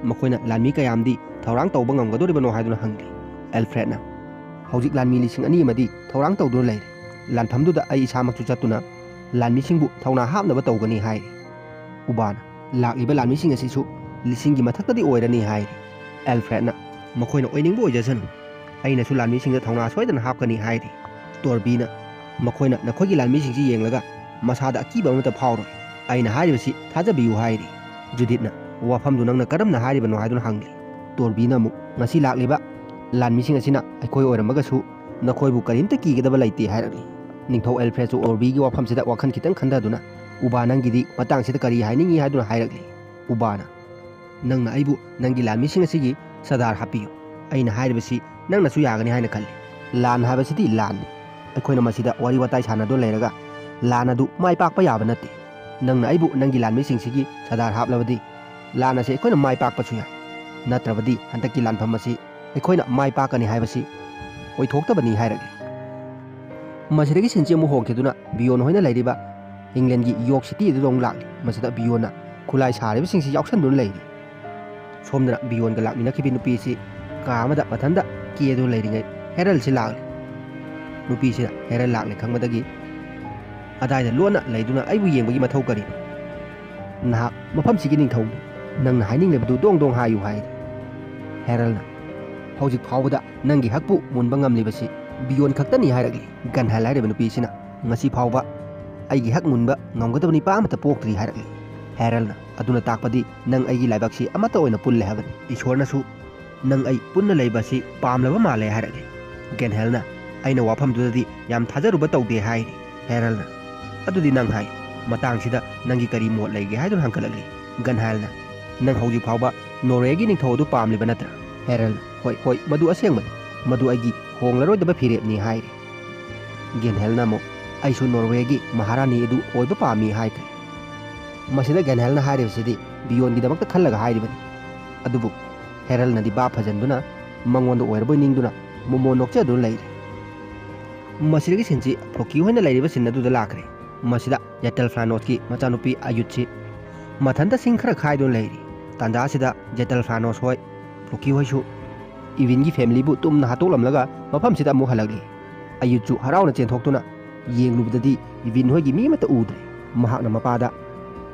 ꯃꯈꯣꯏꯅ ꯂꯥꯟꯃꯤ ꯀꯌꯥꯝꯗꯤ ꯊꯧꯔꯥꯡ ꯇꯧꯕ ꯉꯝꯒꯗꯧꯔꯤꯕꯅꯣ?" ꯍꯥꯏꯗꯨꯅ ꯍꯪꯂꯤ꯫ ꯑꯦꯜꯐ꯭ꯔꯦꯗꯅ, "ꯍꯧꯖꯤꯛ ꯂꯥꯟꯃꯤ ꯂꯤꯁꯤꯡ ꯑꯅꯤ ꯑꯃꯗꯤ ꯊꯧꯔꯥꯡ ꯇꯧꯗꯨꯅ ꯂꯩꯔꯦ꯫ ꯂꯥꯟꯐꯝꯗꯨꯗ ꯑꯩ ꯏꯁꯥꯃꯛꯁꯨ ꯆꯠꯇꯨꯅ ꯂꯥꯟꯃꯤꯁꯤꯡꯕꯨ ꯊꯧꯅꯥ ꯍꯥꯞꯅꯕ ꯇꯧꯒꯅꯤ" ꯍꯥꯏꯔꯤ꯫ ꯎꯕꯥꯅ, "ꯂꯥꯛꯂꯤꯕ ꯂꯥꯟꯃꯤꯁꯤꯡ ꯑꯁꯤꯁꯨ ꯂꯤꯁꯤꯡꯒꯤ ꯃꯊꯛꯇꯗꯤ ꯑꯣꯏꯔꯅꯤ" ꯍꯥꯏꯔꯤ꯫ ꯑꯦꯜꯐ꯭ꯔꯦꯗꯅ, "ꯃꯈꯣꯏꯅ ꯑꯣꯏꯅꯤꯡꯕ ꯑꯣꯏꯖꯁꯅꯨ, ꯑꯩꯅꯁꯨ ꯂꯥꯟꯃꯤꯁꯤꯡꯗ ꯊꯧꯅꯥ ꯁꯣꯏꯗꯅ ꯍꯥꯞꯀꯅꯤ" ꯍꯥꯏꯔꯤ꯫ ꯇꯣꯔꯕꯤꯅ, "ꯃꯈꯣꯏꯅ ꯅꯈꯣꯏꯒꯤ ꯂꯥꯟꯃꯤꯁꯤꯡꯁꯤ ꯌꯦꯡꯂꯒ ꯃꯁꯥꯗ ꯑꯀꯤꯕ ꯑꯃꯠꯇ ꯐꯥꯎꯔꯣꯏ꯫ ꯑꯩꯅ ꯍꯥꯏꯔꯤꯕꯁꯤ ꯊꯥꯖꯕꯤꯌꯨ" ꯍꯥꯏꯔꯤ꯫ ꯖꯨꯗꯤꯠꯅ, "ꯋꯥꯐꯝꯗꯨ ꯅꯪꯅ ꯀꯔꯝꯅ ꯍꯥꯏꯔꯤꯕꯅꯣ?" ꯍꯥꯏꯗꯨꯅ ꯍꯪꯂꯤ꯫ ꯇꯣꯔꯕꯤꯅ ꯑꯃꯨꯛ, "ꯉꯁꯤ ꯂꯥꯛꯂꯤꯕ ꯂꯥꯟꯃꯤꯁꯤꯡ ꯑꯁꯤꯅ ꯑꯩꯈꯣꯏ ꯑꯣꯏꯔꯝꯃꯒꯁꯨ ꯅꯈꯣꯏꯕꯨ ꯀꯔꯤꯝꯇ ꯀꯤꯒꯗꯕ ꯂꯩꯇꯦ" ꯍꯥꯏꯔꯛꯂꯤ꯫ ꯅꯤꯡꯊꯧ ꯑꯦꯜꯐ꯭ꯔꯦꯗꯁꯨ ꯇꯣꯔꯕꯤꯒꯤ ꯋꯥꯐꯝꯁꯤꯗ ꯋꯥꯈꯜ ꯈꯤꯇꯪ ꯈꯟꯊꯗꯨꯅ, "ꯎꯕꯥ, ꯅꯪꯒꯤꯗꯤ ꯃꯇꯥꯡꯁꯤꯗ ꯀꯔꯤ ꯍꯥꯏꯅꯤꯡꯏ?" ꯍꯥꯏꯗꯨꯅ ꯍꯥꯏꯔꯛꯂꯤ꯫ ꯎꯕꯥꯅ, "ꯅꯪꯅ ꯑꯩꯕꯨ ꯅꯪꯒꯤ ꯂꯥꯟꯃꯤꯁꯤꯡ ꯑꯁꯤꯒꯤ ꯁꯔꯗꯥꯔ ꯍꯥꯞꯄꯤꯌꯨ꯫ ꯑꯩꯅ ꯍꯥꯏꯔꯤꯕꯁꯤ ꯅꯪꯅꯁꯨ ꯌꯥꯒꯅꯤ ꯍꯥꯏꯅ ꯈꯜꯂꯤ꯫ ꯂꯥꯟ ꯍꯥꯏꯕꯁꯤꯗꯤ ꯂꯥꯟꯅꯤ꯫ ꯑꯩꯈꯣꯏꯅ ꯃꯁꯤꯗ ꯋꯥꯔꯤ ꯋꯥꯇꯥꯏ ꯁꯥꯟꯅꯗꯨꯅ ꯂꯩꯔꯒ ꯂꯥꯟ ꯑꯗꯨ ꯃꯥꯏ ꯄꯥꯛꯄ ꯌꯥꯕ ꯅꯠꯇꯦ꯫ ꯅꯪꯅ ꯑꯩꯕꯨ ꯅꯪꯒꯤ ꯂꯥꯟꯃꯤꯁꯤꯡꯁꯤꯒꯤ ꯁꯔꯗꯥꯔ ꯍꯥꯞꯂꯕꯗꯤ ꯂꯥꯟ ꯑꯁꯤ ꯑꯩꯈꯣꯏꯅ ꯃꯥꯏ ꯄꯥꯛꯄꯁꯨ ꯌꯥꯏ꯫ ꯅꯠꯇ꯭ꯔꯕꯗꯤ ꯍꯟꯗꯛꯀꯤ ꯂꯥꯟꯐꯝ ꯑꯁꯤ ꯑꯩꯈꯣꯏꯅ ꯃꯥꯏ ꯄꯥꯛꯀꯅꯤ ꯍꯥꯏꯕꯁꯤ ꯑꯣꯏꯊꯣꯛꯇꯕꯅꯤ" ꯍꯥꯏꯔꯛꯂꯤ꯫ ꯃꯁꯤꯗꯒꯤ ꯁꯤꯟꯁꯤ ꯑꯃꯨꯛ ꯍꯣꯡꯈꯤꯗꯨꯅ ꯕꯤꯌꯣꯟ ꯍꯣꯏꯅ ꯂꯩꯔꯤꯕ ꯏꯪꯂꯦꯟꯒꯤ ꯌꯣꯔꯛ ꯁꯤꯇꯤ ꯑꯗꯨꯗ ꯑꯃꯨꯛ ꯂꯥꯛꯂꯤ꯫ ꯃꯁꯤꯗ ꯕꯤꯌꯣꯟꯅ ꯈꯨꯠꯂꯥꯏ ꯁꯥꯔꯤꯕꯁꯤꯡꯁꯤ ꯌꯥꯎꯁꯟꯗꯨꯅ ꯂꯩꯔꯤ꯫ ꯁꯣꯝꯗꯅ ꯕꯤꯌꯣꯟꯒ ꯂꯥꯛꯃꯤꯟꯅꯈꯤꯕ ꯅꯨꯄꯤꯁꯤ ꯀꯥ ꯑꯃꯗ ꯃꯊꯟꯇ ꯀꯦꯗꯨꯅ ꯂꯩꯔꯤꯉꯩ ꯍꯦꯔꯜꯁꯤ ꯂꯥꯛꯂꯤ꯫ ꯅꯨꯄꯤꯁꯤꯅ ꯍꯦꯔꯜ ꯂꯥꯛꯂꯦ ꯈꯪꯕꯗꯒꯤ, "ꯑꯗꯥꯏꯗ ꯂꯣꯟꯅ ꯂꯩꯗꯨꯅ ꯑꯩꯕꯨ ꯌꯦꯡꯕꯒꯤ ꯃꯊꯧ ꯀꯔꯤꯅꯣ? ꯅꯍꯥꯛ ꯃꯐꯝꯁꯤꯒꯤ ꯅꯤꯡꯊꯧꯅꯤ꯫ ꯅꯪꯅ ꯍꯥꯏꯅꯤꯡꯂꯤꯕꯗꯨ ꯗꯣꯡ ꯗꯣꯡ ꯍꯥꯏꯌꯨ" ꯍꯥꯏꯔꯤ꯫ ꯍꯦꯔꯜꯅ, "ꯍꯧꯖꯤꯛ ꯐꯥꯎꯕꯗ ꯅꯪꯒꯤ ꯍꯛꯄꯨ ꯃꯨꯟꯕ ꯉꯝꯂꯤꯕꯁꯤ ꯕꯤꯌꯣꯟ ꯈꯛꯇꯅꯤ" ꯍꯥꯏꯔꯛꯂꯤ꯫ ꯒꯟꯍꯦꯜ ꯍꯥꯏꯔꯤꯕ ꯅꯨꯄꯤꯁꯤꯅ, "ꯉꯁꯤ ꯐꯥꯎꯕ ꯑꯩꯒꯤ ꯍꯛ ꯃꯨꯟꯕ ꯉꯝꯒꯗꯕ ꯅꯤꯄꯥ ꯑꯃꯠꯇ ꯄꯣꯛꯇ꯭ꯔꯤ" ꯍꯥꯏꯔꯛꯂꯤ꯫ ꯍꯦꯔꯜꯅ, "ꯑꯗꯨꯅ ꯇꯥꯛꯄꯗꯤ ꯅꯪ ꯑꯩꯒꯤ ꯂꯥꯏꯕꯛꯁꯤ ꯑꯃꯠꯇ ꯑꯣꯏꯅ ꯄꯨꯜꯂꯦ ꯍꯥꯏꯕꯅꯤ꯫ ꯏꯁꯣꯔꯅꯁꯨ ꯅꯪ ꯑꯩ ꯄꯨꯟꯅ ꯂꯩꯕ ꯑꯁꯤ ꯄꯥꯝꯂꯕ ꯃꯥꯜꯂꯦ" ꯍꯥꯏꯔꯛꯂꯤ꯫ ꯒꯦꯟꯍꯦꯜꯅ, "ꯑꯩꯅ ꯋꯥꯐꯝꯗꯨꯗꯗꯤ ꯌꯥꯝ ꯊꯥꯖꯔꯨꯕ ꯇꯧꯗꯦ" ꯍꯥꯏꯔꯤ꯫ ꯍꯦꯔꯜꯅ, "ꯑꯗꯨꯗꯤ ꯅꯪ ꯍꯥꯏ, ꯃꯇꯥꯡꯁꯤꯗ ꯅꯪꯒꯤ ꯀꯔꯤ ꯃꯣꯠ ꯂꯩꯒꯦ?" ꯍꯥꯏꯗꯨꯅ ꯍꯪꯒꯠꯂꯛꯂꯤ꯫ ꯒꯟꯍꯦꯜꯅ, "ꯅꯪ ꯍꯧꯖꯤꯛ ꯐꯥꯎꯕ ꯅꯣꯔꯋꯦꯒꯤ ꯅꯤꯡꯊꯧ ꯑꯗꯨ ꯄꯥꯝꯂꯤꯕ ꯅꯠꯇ꯭ꯔꯥ?" ꯍꯦꯔꯜꯅ, "ꯍꯣꯏ, ꯍꯣꯏ, ꯃꯗꯨ ꯑꯁꯦꯡꯕꯅꯤ꯫ ꯃꯗꯨ ꯑꯩꯒꯤ ꯍꯣꯡꯂꯔꯣꯏꯗꯕ ꯐꯤꯔꯦꯞꯅꯤ" ꯍꯥꯏꯔꯤ꯫ ꯒꯦꯟꯍꯦꯜꯅ ꯑꯃꯨꯛ, "ꯑꯩꯁꯨ ꯅꯣꯔꯋꯦꯒꯤ ꯃꯍꯥꯔꯥꯅꯤ ꯑꯗꯨ ꯑꯣꯏꯕ ꯄꯥꯝꯃꯤ" ꯍꯥꯏꯈ꯭ꯔꯦ꯫ ꯃꯁꯤꯗ ꯒꯦꯟꯍꯦꯜꯅ ꯍꯥꯏꯔꯤꯕꯁꯤꯗꯤ ꯕꯤꯌꯣꯟꯒꯤꯗꯃꯛꯇ ꯈꯜꯂꯒ ꯍꯥꯏꯔꯤꯕꯅꯤ꯫ ꯑꯗꯨꯕꯨ ꯍꯦꯔꯜꯅꯗꯤ ꯚꯥꯞ ꯐꯖꯟꯗꯨꯅ ꯃꯉꯣꯟꯗ ꯑꯣꯏꯔꯕꯣꯏ ꯅꯤꯡꯗꯨꯅ ꯃꯣꯃꯣꯟ ꯅꯣꯛꯆꯗꯨꯅ ꯂꯩꯔꯦ꯫ ꯃꯁꯤꯗꯒꯤ ꯁꯤꯟꯁꯤ ꯐ꯭ꯂꯣꯀꯤ ꯍꯣꯏꯅ ꯂꯩꯔꯤꯕ ꯁꯤꯟ ꯑꯗꯨꯗ ꯂꯥꯛꯈ꯭ꯔꯦ꯫ ꯃꯁꯤꯗ ꯖꯦꯇꯜ ꯐ꯭ꯂꯥꯅꯣꯁꯀꯤ ꯃꯆꯥꯅꯨꯄꯤ ꯑꯌꯨꯠꯁꯤ ꯃꯊꯟꯇ ꯁꯤꯡ ꯈꯔ ꯈꯥꯏꯗꯨꯅ ꯂꯩꯔꯤ꯫ ꯇꯥꯟꯖꯥꯁꯤꯗ ꯖꯦꯇꯜ ꯐ꯭ꯂꯥꯅꯣꯁ ꯍꯣꯏ, ꯐ꯭ꯂꯣꯀꯤ ꯍꯣꯏꯁꯨ ꯏꯚꯤꯟꯒꯤ ꯐꯦꯃꯤꯂꯤꯕꯨ ꯇꯨꯝꯅ ꯍꯥꯠꯇꯣꯛꯂꯝꯂꯒ ꯃꯐꯝꯁꯤꯗ ꯑꯃꯨꯛ ꯍꯜꯂꯛꯂꯤ꯫ ꯑꯌꯨꯠꯁꯨ ꯍꯔꯥꯎꯅ ꯆꯦꯟꯊꯣꯛꯇꯨꯅ ꯌꯦꯡꯂꯨꯕꯗꯗꯤ ꯏꯚꯤꯟ ꯍꯣꯏꯒꯤ ꯃꯤ ꯑꯃꯠꯇ ꯎꯗ꯭ꯔꯦ꯫ ꯃꯍꯥꯛꯅ ꯃꯄꯥꯗ,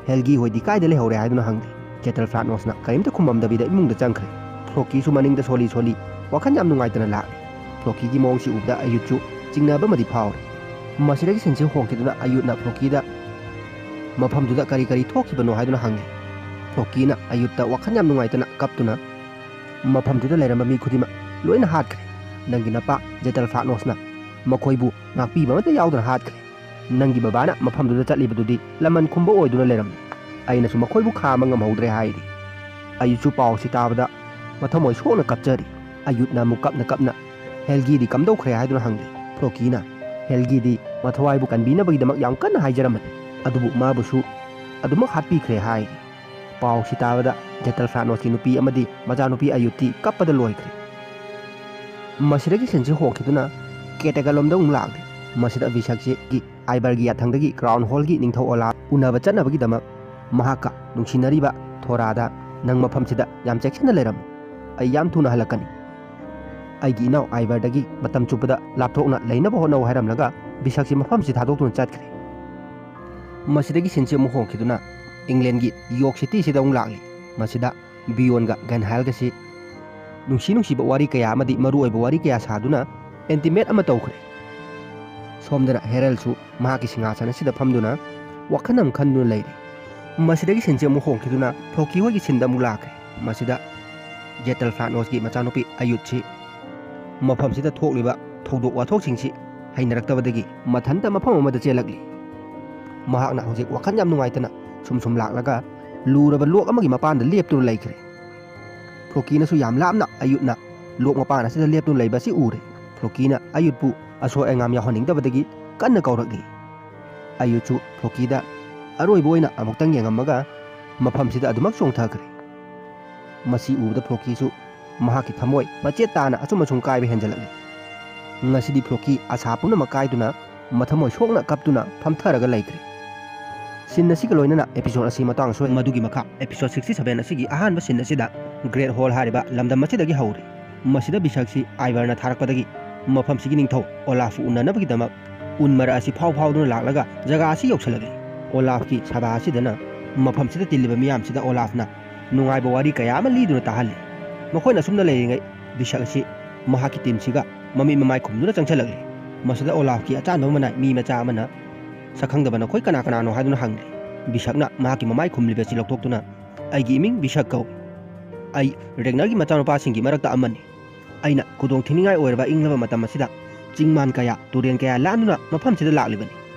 "ꯍꯦꯜꯒꯤ ꯍꯣꯏꯗꯤ ꯀꯥꯏꯗ ꯂꯩꯍꯧꯔꯦ?" ꯍꯥꯏꯗꯨꯅ ꯍꯪꯂꯤ꯫ ꯖꯦꯇꯜ ꯐ꯭ꯂꯥꯠꯅꯣꯁꯅ ꯀꯔꯤꯝꯇ ꯈꯨꯝꯃꯝꯗꯕꯤꯗ ꯏꯃꯨꯡꯗ ꯆꯪꯈ꯭ꯔꯦ꯫ ꯐ꯭ꯂꯣꯀꯤꯁꯨ ꯃꯅꯤꯡꯗ ꯁꯣꯜꯂꯤ ꯁꯣꯜꯂꯤ ꯋꯥꯈꯜ ꯌꯥꯝ ꯅꯨꯡꯉꯥꯏꯇꯅ ꯂꯥꯛꯂꯤ꯫ ꯐ꯭ꯂꯣꯀꯤꯒꯤ ꯃꯑꯣꯡꯁꯤ ꯎꯕꯗ ꯑꯌꯨꯠꯁꯨ ꯆꯤꯡꯅꯕ ꯑꯃꯗꯤ ꯐꯥꯎꯔꯦ꯫ ꯃꯁꯤꯗꯒꯤ ꯁꯤꯟꯁꯤ ꯍꯣꯡꯈꯤꯗꯨꯅ ꯑꯌꯨꯠꯅ ꯐ꯭ꯂꯣꯀꯤꯗ ꯃꯐꯝꯗꯨꯗ ꯀꯔꯤ ꯀꯔꯤ ꯊꯣꯛꯈꯤꯕꯅꯣ ꯍꯥꯏꯗꯨꯅ ꯍꯪꯉꯤ꯫ ꯐ꯭ꯂꯣꯀꯤꯅ ꯑꯌꯨꯠꯇ ꯋꯥꯈꯜ ꯌꯥꯝ ꯅꯨꯡꯉꯥꯏꯇꯅ ꯀꯞꯇꯨꯅ, "ꯃꯐꯝꯗꯨꯗ ꯂꯩꯔꯝꯕ ꯃꯤ ꯈꯨꯗꯤꯡꯃꯛ ꯂꯣꯏꯅ ꯍꯥꯠꯈ꯭ꯔꯦ꯫ ꯅꯪꯒꯤ ꯅꯄꯥ ꯖꯦꯇꯜ ꯐ꯭ꯂꯥꯠꯅꯣꯁꯅ ꯃꯈꯣꯏꯕꯨ ꯉꯥꯛꯄꯤꯕ ꯑꯃꯠꯇ ꯌꯥꯎꯗꯅ ꯍꯥꯠꯈ꯭ꯔꯦ꯫ ꯅꯪꯒꯤ ꯕꯕꯥꯅ ꯃꯐꯝꯗꯨꯗ ꯆꯠꯂꯤꯕꯗꯨꯗꯤ ꯂꯃꯟ ꯈꯨꯝꯕ ꯑꯣꯏꯗꯨꯅ ꯂꯩꯔꯝꯃꯤ꯫ ꯑꯩꯅꯁꯨ ꯃꯈꯣꯏꯕꯨ ꯈꯥꯝꯕ ꯉꯝꯍꯧꯗ꯭ꯔꯦ" ꯍꯥꯏꯔꯤ꯫ ꯑꯌꯨꯠꯁꯨ ꯄꯥꯎꯁꯤ ꯇꯥꯕꯗ ꯃꯊꯃꯣꯏ ꯁꯣꯛꯅ ꯀꯞꯆꯔꯤ꯫ ꯑꯌꯨꯠꯅ ꯑꯃꯨꯛ ꯀꯞꯅ ꯀꯞꯅ, "ꯍꯦꯜꯒꯤꯗꯤ ꯀꯝꯗꯧꯈ꯭ꯔꯦ?" ꯍꯥꯏꯗꯨꯅ ꯍꯪꯂꯤ꯫ ꯐ꯭ꯂꯣꯀꯤꯅ, "ꯍꯦꯜꯒꯤꯗꯤ ꯃꯊꯋꯥꯏꯕꯨ ꯀꯟꯕꯤꯅꯕꯒꯤꯗꯃꯛ ꯌꯥꯝ ꯀꯟꯅ ꯍꯥꯏꯖꯔꯝꯕꯅꯤ, ꯑꯗꯨꯕꯨ ꯃꯥꯕꯨꯁꯨ ꯑꯗꯨꯃꯛ ꯍꯥꯠꯄꯤꯈ꯭ꯔꯦ" ꯍꯥꯏꯔꯤ꯫ ꯄꯥꯎꯁꯤ ꯇꯥꯕꯗ ꯖꯦꯇꯜ ꯐ꯭ꯂꯥꯅꯣꯁꯀꯤ ꯅꯨꯄꯤ ꯑꯃꯗꯤ ꯃꯆꯥꯅꯨꯄꯤ ꯑꯌꯨꯠꯇꯤ ꯀꯞꯄꯗ ꯂꯣꯏꯈ꯭ꯔꯦ꯫ ꯃꯁꯤꯗꯒꯤ ꯁꯤꯟꯁꯤ ꯍꯣꯡꯈꯤꯗꯨꯅ ꯀꯦꯇꯦꯒꯂꯣꯝꯗ ꯑꯃꯨꯛ ꯂꯥꯛꯂꯤ꯫ ꯃꯁꯤꯗ ꯚꯤꯁꯛꯁꯤꯒꯤ ꯑꯥꯏꯕꯔꯒꯤ ꯌꯥꯊꯪꯗꯒꯤ ꯀ꯭ꯔꯥꯎꯟ ꯍꯣꯜꯒꯤ ꯅꯤꯡꯊꯧ ꯑꯣꯂꯥ ꯎꯅꯕ ꯆꯠꯅꯕꯒꯤꯗꯃꯛ ꯃꯍꯥꯛꯀ ꯅꯨꯡꯁꯤꯅꯔꯤꯕ ꯊꯣꯔꯥꯗ, "ꯅꯪ ꯃꯐꯝꯁꯤꯗ ꯌꯥꯝ ꯆꯦꯛꯁꯤꯟꯅ ꯂꯩꯔꯝꯃꯨ꯫ ꯑꯩ ꯌꯥꯝ ꯊꯨꯅ ꯍꯜꯂꯛꯀꯅꯤ꯫ ꯑꯩꯒꯤ ꯏꯅꯥꯎ ꯑꯥꯏꯕꯔꯗꯒꯤ ꯃꯇꯝ ꯆꯨꯞꯄꯗ ꯂꯥꯞꯊꯣꯛꯅ ꯂꯩꯅꯕ ꯍꯣꯠꯅꯧ" ꯍꯥꯏꯔꯝꯂꯒ ꯚꯤꯁꯛꯁꯤ ꯃꯐꯝꯁꯤ ꯊꯥꯗꯣꯛꯇꯨꯅ ꯆꯠꯈ꯭ꯔꯦ꯫ ꯃꯁꯤꯗꯒꯤ ꯁꯤꯟꯁꯤ ꯑꯃꯨꯛ ꯍꯣꯡꯈꯤꯗꯨꯅ ꯏꯪꯂꯦꯟꯒꯤ ꯌꯣꯔꯛ ꯁꯤꯇꯤꯁꯤꯗ ꯑꯃꯨꯛ ꯂꯥꯛꯂꯤ꯫ ꯃꯁꯤꯗ ꯕꯤꯌꯣꯟꯒ ꯒꯦꯟꯍꯥꯏꯜꯒꯁꯤ ꯅꯨꯡꯁꯤ ꯅꯨꯡꯁꯤꯕ ꯋꯥꯔꯤ ꯀꯌꯥ ꯑꯃꯗꯤ ꯃꯔꯨꯑꯣꯏꯕ ꯋꯥꯔꯤ ꯀꯌꯥ ꯁꯥꯗꯨꯅ ꯑꯦꯟꯇꯤꯃꯦꯠ ꯑꯃ ꯇꯧꯈ꯭ꯔꯦ꯫ ꯁꯣꯝꯗꯅ ꯍꯦꯔꯜꯁꯨ ꯃꯍꯥꯛꯀꯤ ꯁꯤꯡꯍꯥꯁꯟ ꯑꯁꯤꯗ ꯐꯝꯗꯨꯅ ꯋꯥꯈꯜ ꯑꯃ ꯈꯟꯗꯨꯅ ꯂꯩꯔꯤ꯫ ꯃꯁꯤꯗꯒꯤ ꯁꯤꯟꯁꯤ ꯑꯃꯨꯛ ꯍꯣꯡꯈꯤꯗꯨꯅ ꯐ꯭ꯂꯣꯀꯤ ꯍꯣꯏꯒꯤ ꯁꯤꯟꯗ ꯑꯃꯨꯛ ꯂꯥꯛꯈ꯭ꯔꯦ꯫ ꯃꯁꯤꯗ ꯖꯦꯇꯜ ꯐ꯭ꯂꯥꯠꯅꯣꯁꯀꯤ ꯃꯆꯥꯅꯨꯄꯤ ꯑꯌꯨꯠꯁꯤ ꯃꯐꯝꯁꯤꯗ ꯊꯣꯛꯂꯤꯕ ꯊꯧꯗꯣꯛ ꯋꯥꯊꯣꯛꯁꯤꯡꯁꯤ ꯍꯩꯅꯔꯛꯇꯕꯗꯒꯤ ꯃꯊꯟꯇ ꯃꯐꯝ ꯑꯃꯗ ꯆꯦꯜꯂꯛꯂꯤ꯫ ꯃꯍꯥꯛꯅ ꯍꯧꯖꯤꯛ ꯋꯥꯈꯜ ꯌꯥꯝ ꯅꯨꯡꯉꯥꯏꯇꯅ ꯁꯨꯝ ꯁꯨꯝ ꯂꯥꯛꯂꯒ ꯂꯨꯔꯕ ꯂꯣꯛ ꯑꯃꯒꯤ ꯃꯄꯥꯟꯗ ꯂꯦꯞꯇꯨꯅ ꯂꯩꯈ꯭ꯔꯦ꯫ ꯐ꯭ꯂꯣꯀꯤꯅꯁꯨ ꯌꯥꯝ ꯂꯥꯞꯅ ꯑꯌꯨꯠꯅ ꯂꯣꯛ ꯃꯄꯥꯟ ꯑꯁꯤꯗ ꯂꯦꯞꯇꯨꯅ ꯂꯩꯕ ꯑꯁꯤ ꯎꯔꯦ꯫ ꯐ꯭ꯂꯣꯀꯤꯅ ꯑꯌꯨꯠꯄꯨ ꯑꯁꯣꯏ ꯑꯉꯥꯝ ꯌꯥꯎꯍꯟꯅꯤꯡꯗꯕꯗꯒꯤ ꯀꯟꯅ ꯀꯧꯔꯛꯂꯤ꯫ ꯑꯌꯨꯠꯁꯨ ꯐ꯭ꯂꯣꯀꯤꯗ ꯑꯔꯣꯏꯕ ꯑꯣꯏꯅ ꯑꯃꯨꯛꯇꯪ ꯌꯦꯡꯉꯝꯃꯒ ꯃꯐꯝꯁꯤꯗ ꯑꯗꯨꯃꯛ ꯆꯣꯡꯊꯈ꯭ꯔꯦ꯫ ꯃꯁꯤ ꯎꯕꯗ ꯐ꯭ꯂꯣꯀꯤꯁꯨ ꯃꯍꯥꯛꯀꯤ ꯊꯃꯣꯏ ꯃꯆꯦꯠ ꯇꯥꯅ ꯑꯁꯨꯝ ꯑꯁꯨꯝ ꯀꯥꯏꯕ ꯍꯦꯟꯖꯜꯂꯛꯂꯤ꯫ ꯉꯁꯤꯗꯤ ꯐ꯭ꯂꯣꯀꯤ ꯑꯁꯥ ꯄꯨꯝꯅꯃꯛ ꯀꯥꯏꯗꯨꯅ ꯃꯊꯃꯣꯏ ꯁꯣꯛꯅ ꯀꯞꯇꯨꯅ ꯐꯝꯊꯔꯒ ꯂꯩꯈ꯭ꯔꯦ꯫ ꯁꯤꯟ ꯑꯁꯤꯒ ꯂꯣꯏꯅꯅ episode ꯑꯁꯤ ꯃꯇꯥꯡ ꯁꯣꯏ꯫ ꯃꯗꯨꯒꯤ ꯃꯈꯥ episode sixty seven ꯑꯁꯤꯒꯤ ꯑꯍꯥꯟꯕ ꯁꯤꯟ ꯑꯁꯤꯗ Great Hall ꯍꯥꯏꯔꯤꯕ ꯂꯝꯗꯝ ꯑꯁꯤꯗꯒꯤ ꯍꯧꯔꯤ꯫ ꯃꯁꯤꯗ ꯕꯤꯁꯛꯁꯤ ꯑꯥꯏꯚꯔꯅ ꯊꯥꯔꯛꯄꯗꯒꯤ ꯃꯐꯝꯁꯤꯒꯤ ꯅꯤꯡꯊꯧ ꯑꯣꯂꯥꯐꯄꯨ ꯎꯅꯅꯕꯒꯤꯗꯃꯛ ꯎꯟ ꯃꯔꯛ ꯑꯁꯤ ꯐꯥꯎ ꯐꯥꯎꯗꯨꯅ ꯂꯥꯛꯂꯒ ꯖꯒꯥ ꯑꯁꯤ ꯌꯧꯁꯤꯜꯂꯛꯂꯤ꯫ ꯑꯣꯂꯥꯐꯀꯤ ꯁꯚꯥ ꯑꯁꯤꯗꯅ ꯃꯐꯝꯁꯤꯗ ꯇꯤꯜꯂꯤꯕ ꯃꯤꯌꯥꯝꯁꯤꯗ ꯑꯣꯂꯥꯐꯅ ꯅꯨꯡꯉꯥꯏꯕ ꯋꯥꯔꯤ ꯀꯌꯥ ꯑꯃ ꯂꯤꯗꯨꯅ ꯇꯥꯍꯜꯂꯤ꯫ ꯃꯈꯣꯏꯅ ꯑꯁꯨꯝꯅ ꯂꯩꯔꯤꯉꯩ ꯕꯤꯁꯛ ꯑꯁꯤ ꯃꯍꯥꯛꯀꯤ ꯇꯤꯝꯁꯤꯒ ꯃꯃꯤꯠ ꯃꯃꯥꯏ ꯈꯨꯝꯗꯨꯅ ꯆꯪꯁꯤꯜꯂꯛꯂꯤ꯫ ꯃꯁꯤꯗ ꯑꯣꯂꯥꯐꯀꯤ ꯑꯆꯥꯟꯕ ꯃꯅꯥꯏ ꯃꯤ ꯃꯆꯥ ꯑꯃꯅ ꯁꯛꯈꯪꯗꯕ ꯅꯈꯣꯏ ꯀꯅꯥ ꯀꯅꯥꯅꯣ ꯍꯥꯏꯗꯨꯅ ꯍꯪꯂꯤ꯫ ꯕꯤꯁꯛꯅ ꯃꯍꯥꯛꯀꯤ ꯃꯃꯥꯏ ꯈꯨꯝꯂꯤꯕ ꯑꯁꯤ ꯂꯧꯊꯣꯛꯇꯨꯅ, "ꯑꯩꯒꯤ ꯏꯃꯤꯡ ꯕꯤꯁꯛ ꯀꯧꯏ꯫ ꯑꯩ ꯔꯦꯒꯅꯔꯒꯤ ꯃꯆꯥꯅꯨꯄꯥꯁꯤꯡꯒꯤ ꯃꯔꯛꯇ ꯑꯃꯅꯤ꯫ ꯑꯩꯅ ꯈꯨꯗꯣꯡ ꯊꯤꯅꯤꯡꯉꯥꯏ ꯑꯣꯏꯔꯕ ꯏꯪꯂꯕ ꯃꯇꯝ ꯑꯁꯤꯗ ꯆꯤꯡꯃꯥꯟ ꯀꯌꯥ, ꯇꯨꯔꯦꯜ ꯀꯌꯥ ꯂꯥꯟꯗꯨꯅ ꯃꯐꯝꯁꯤꯗ ꯂꯥꯛꯂꯤꯕꯅꯤ꯫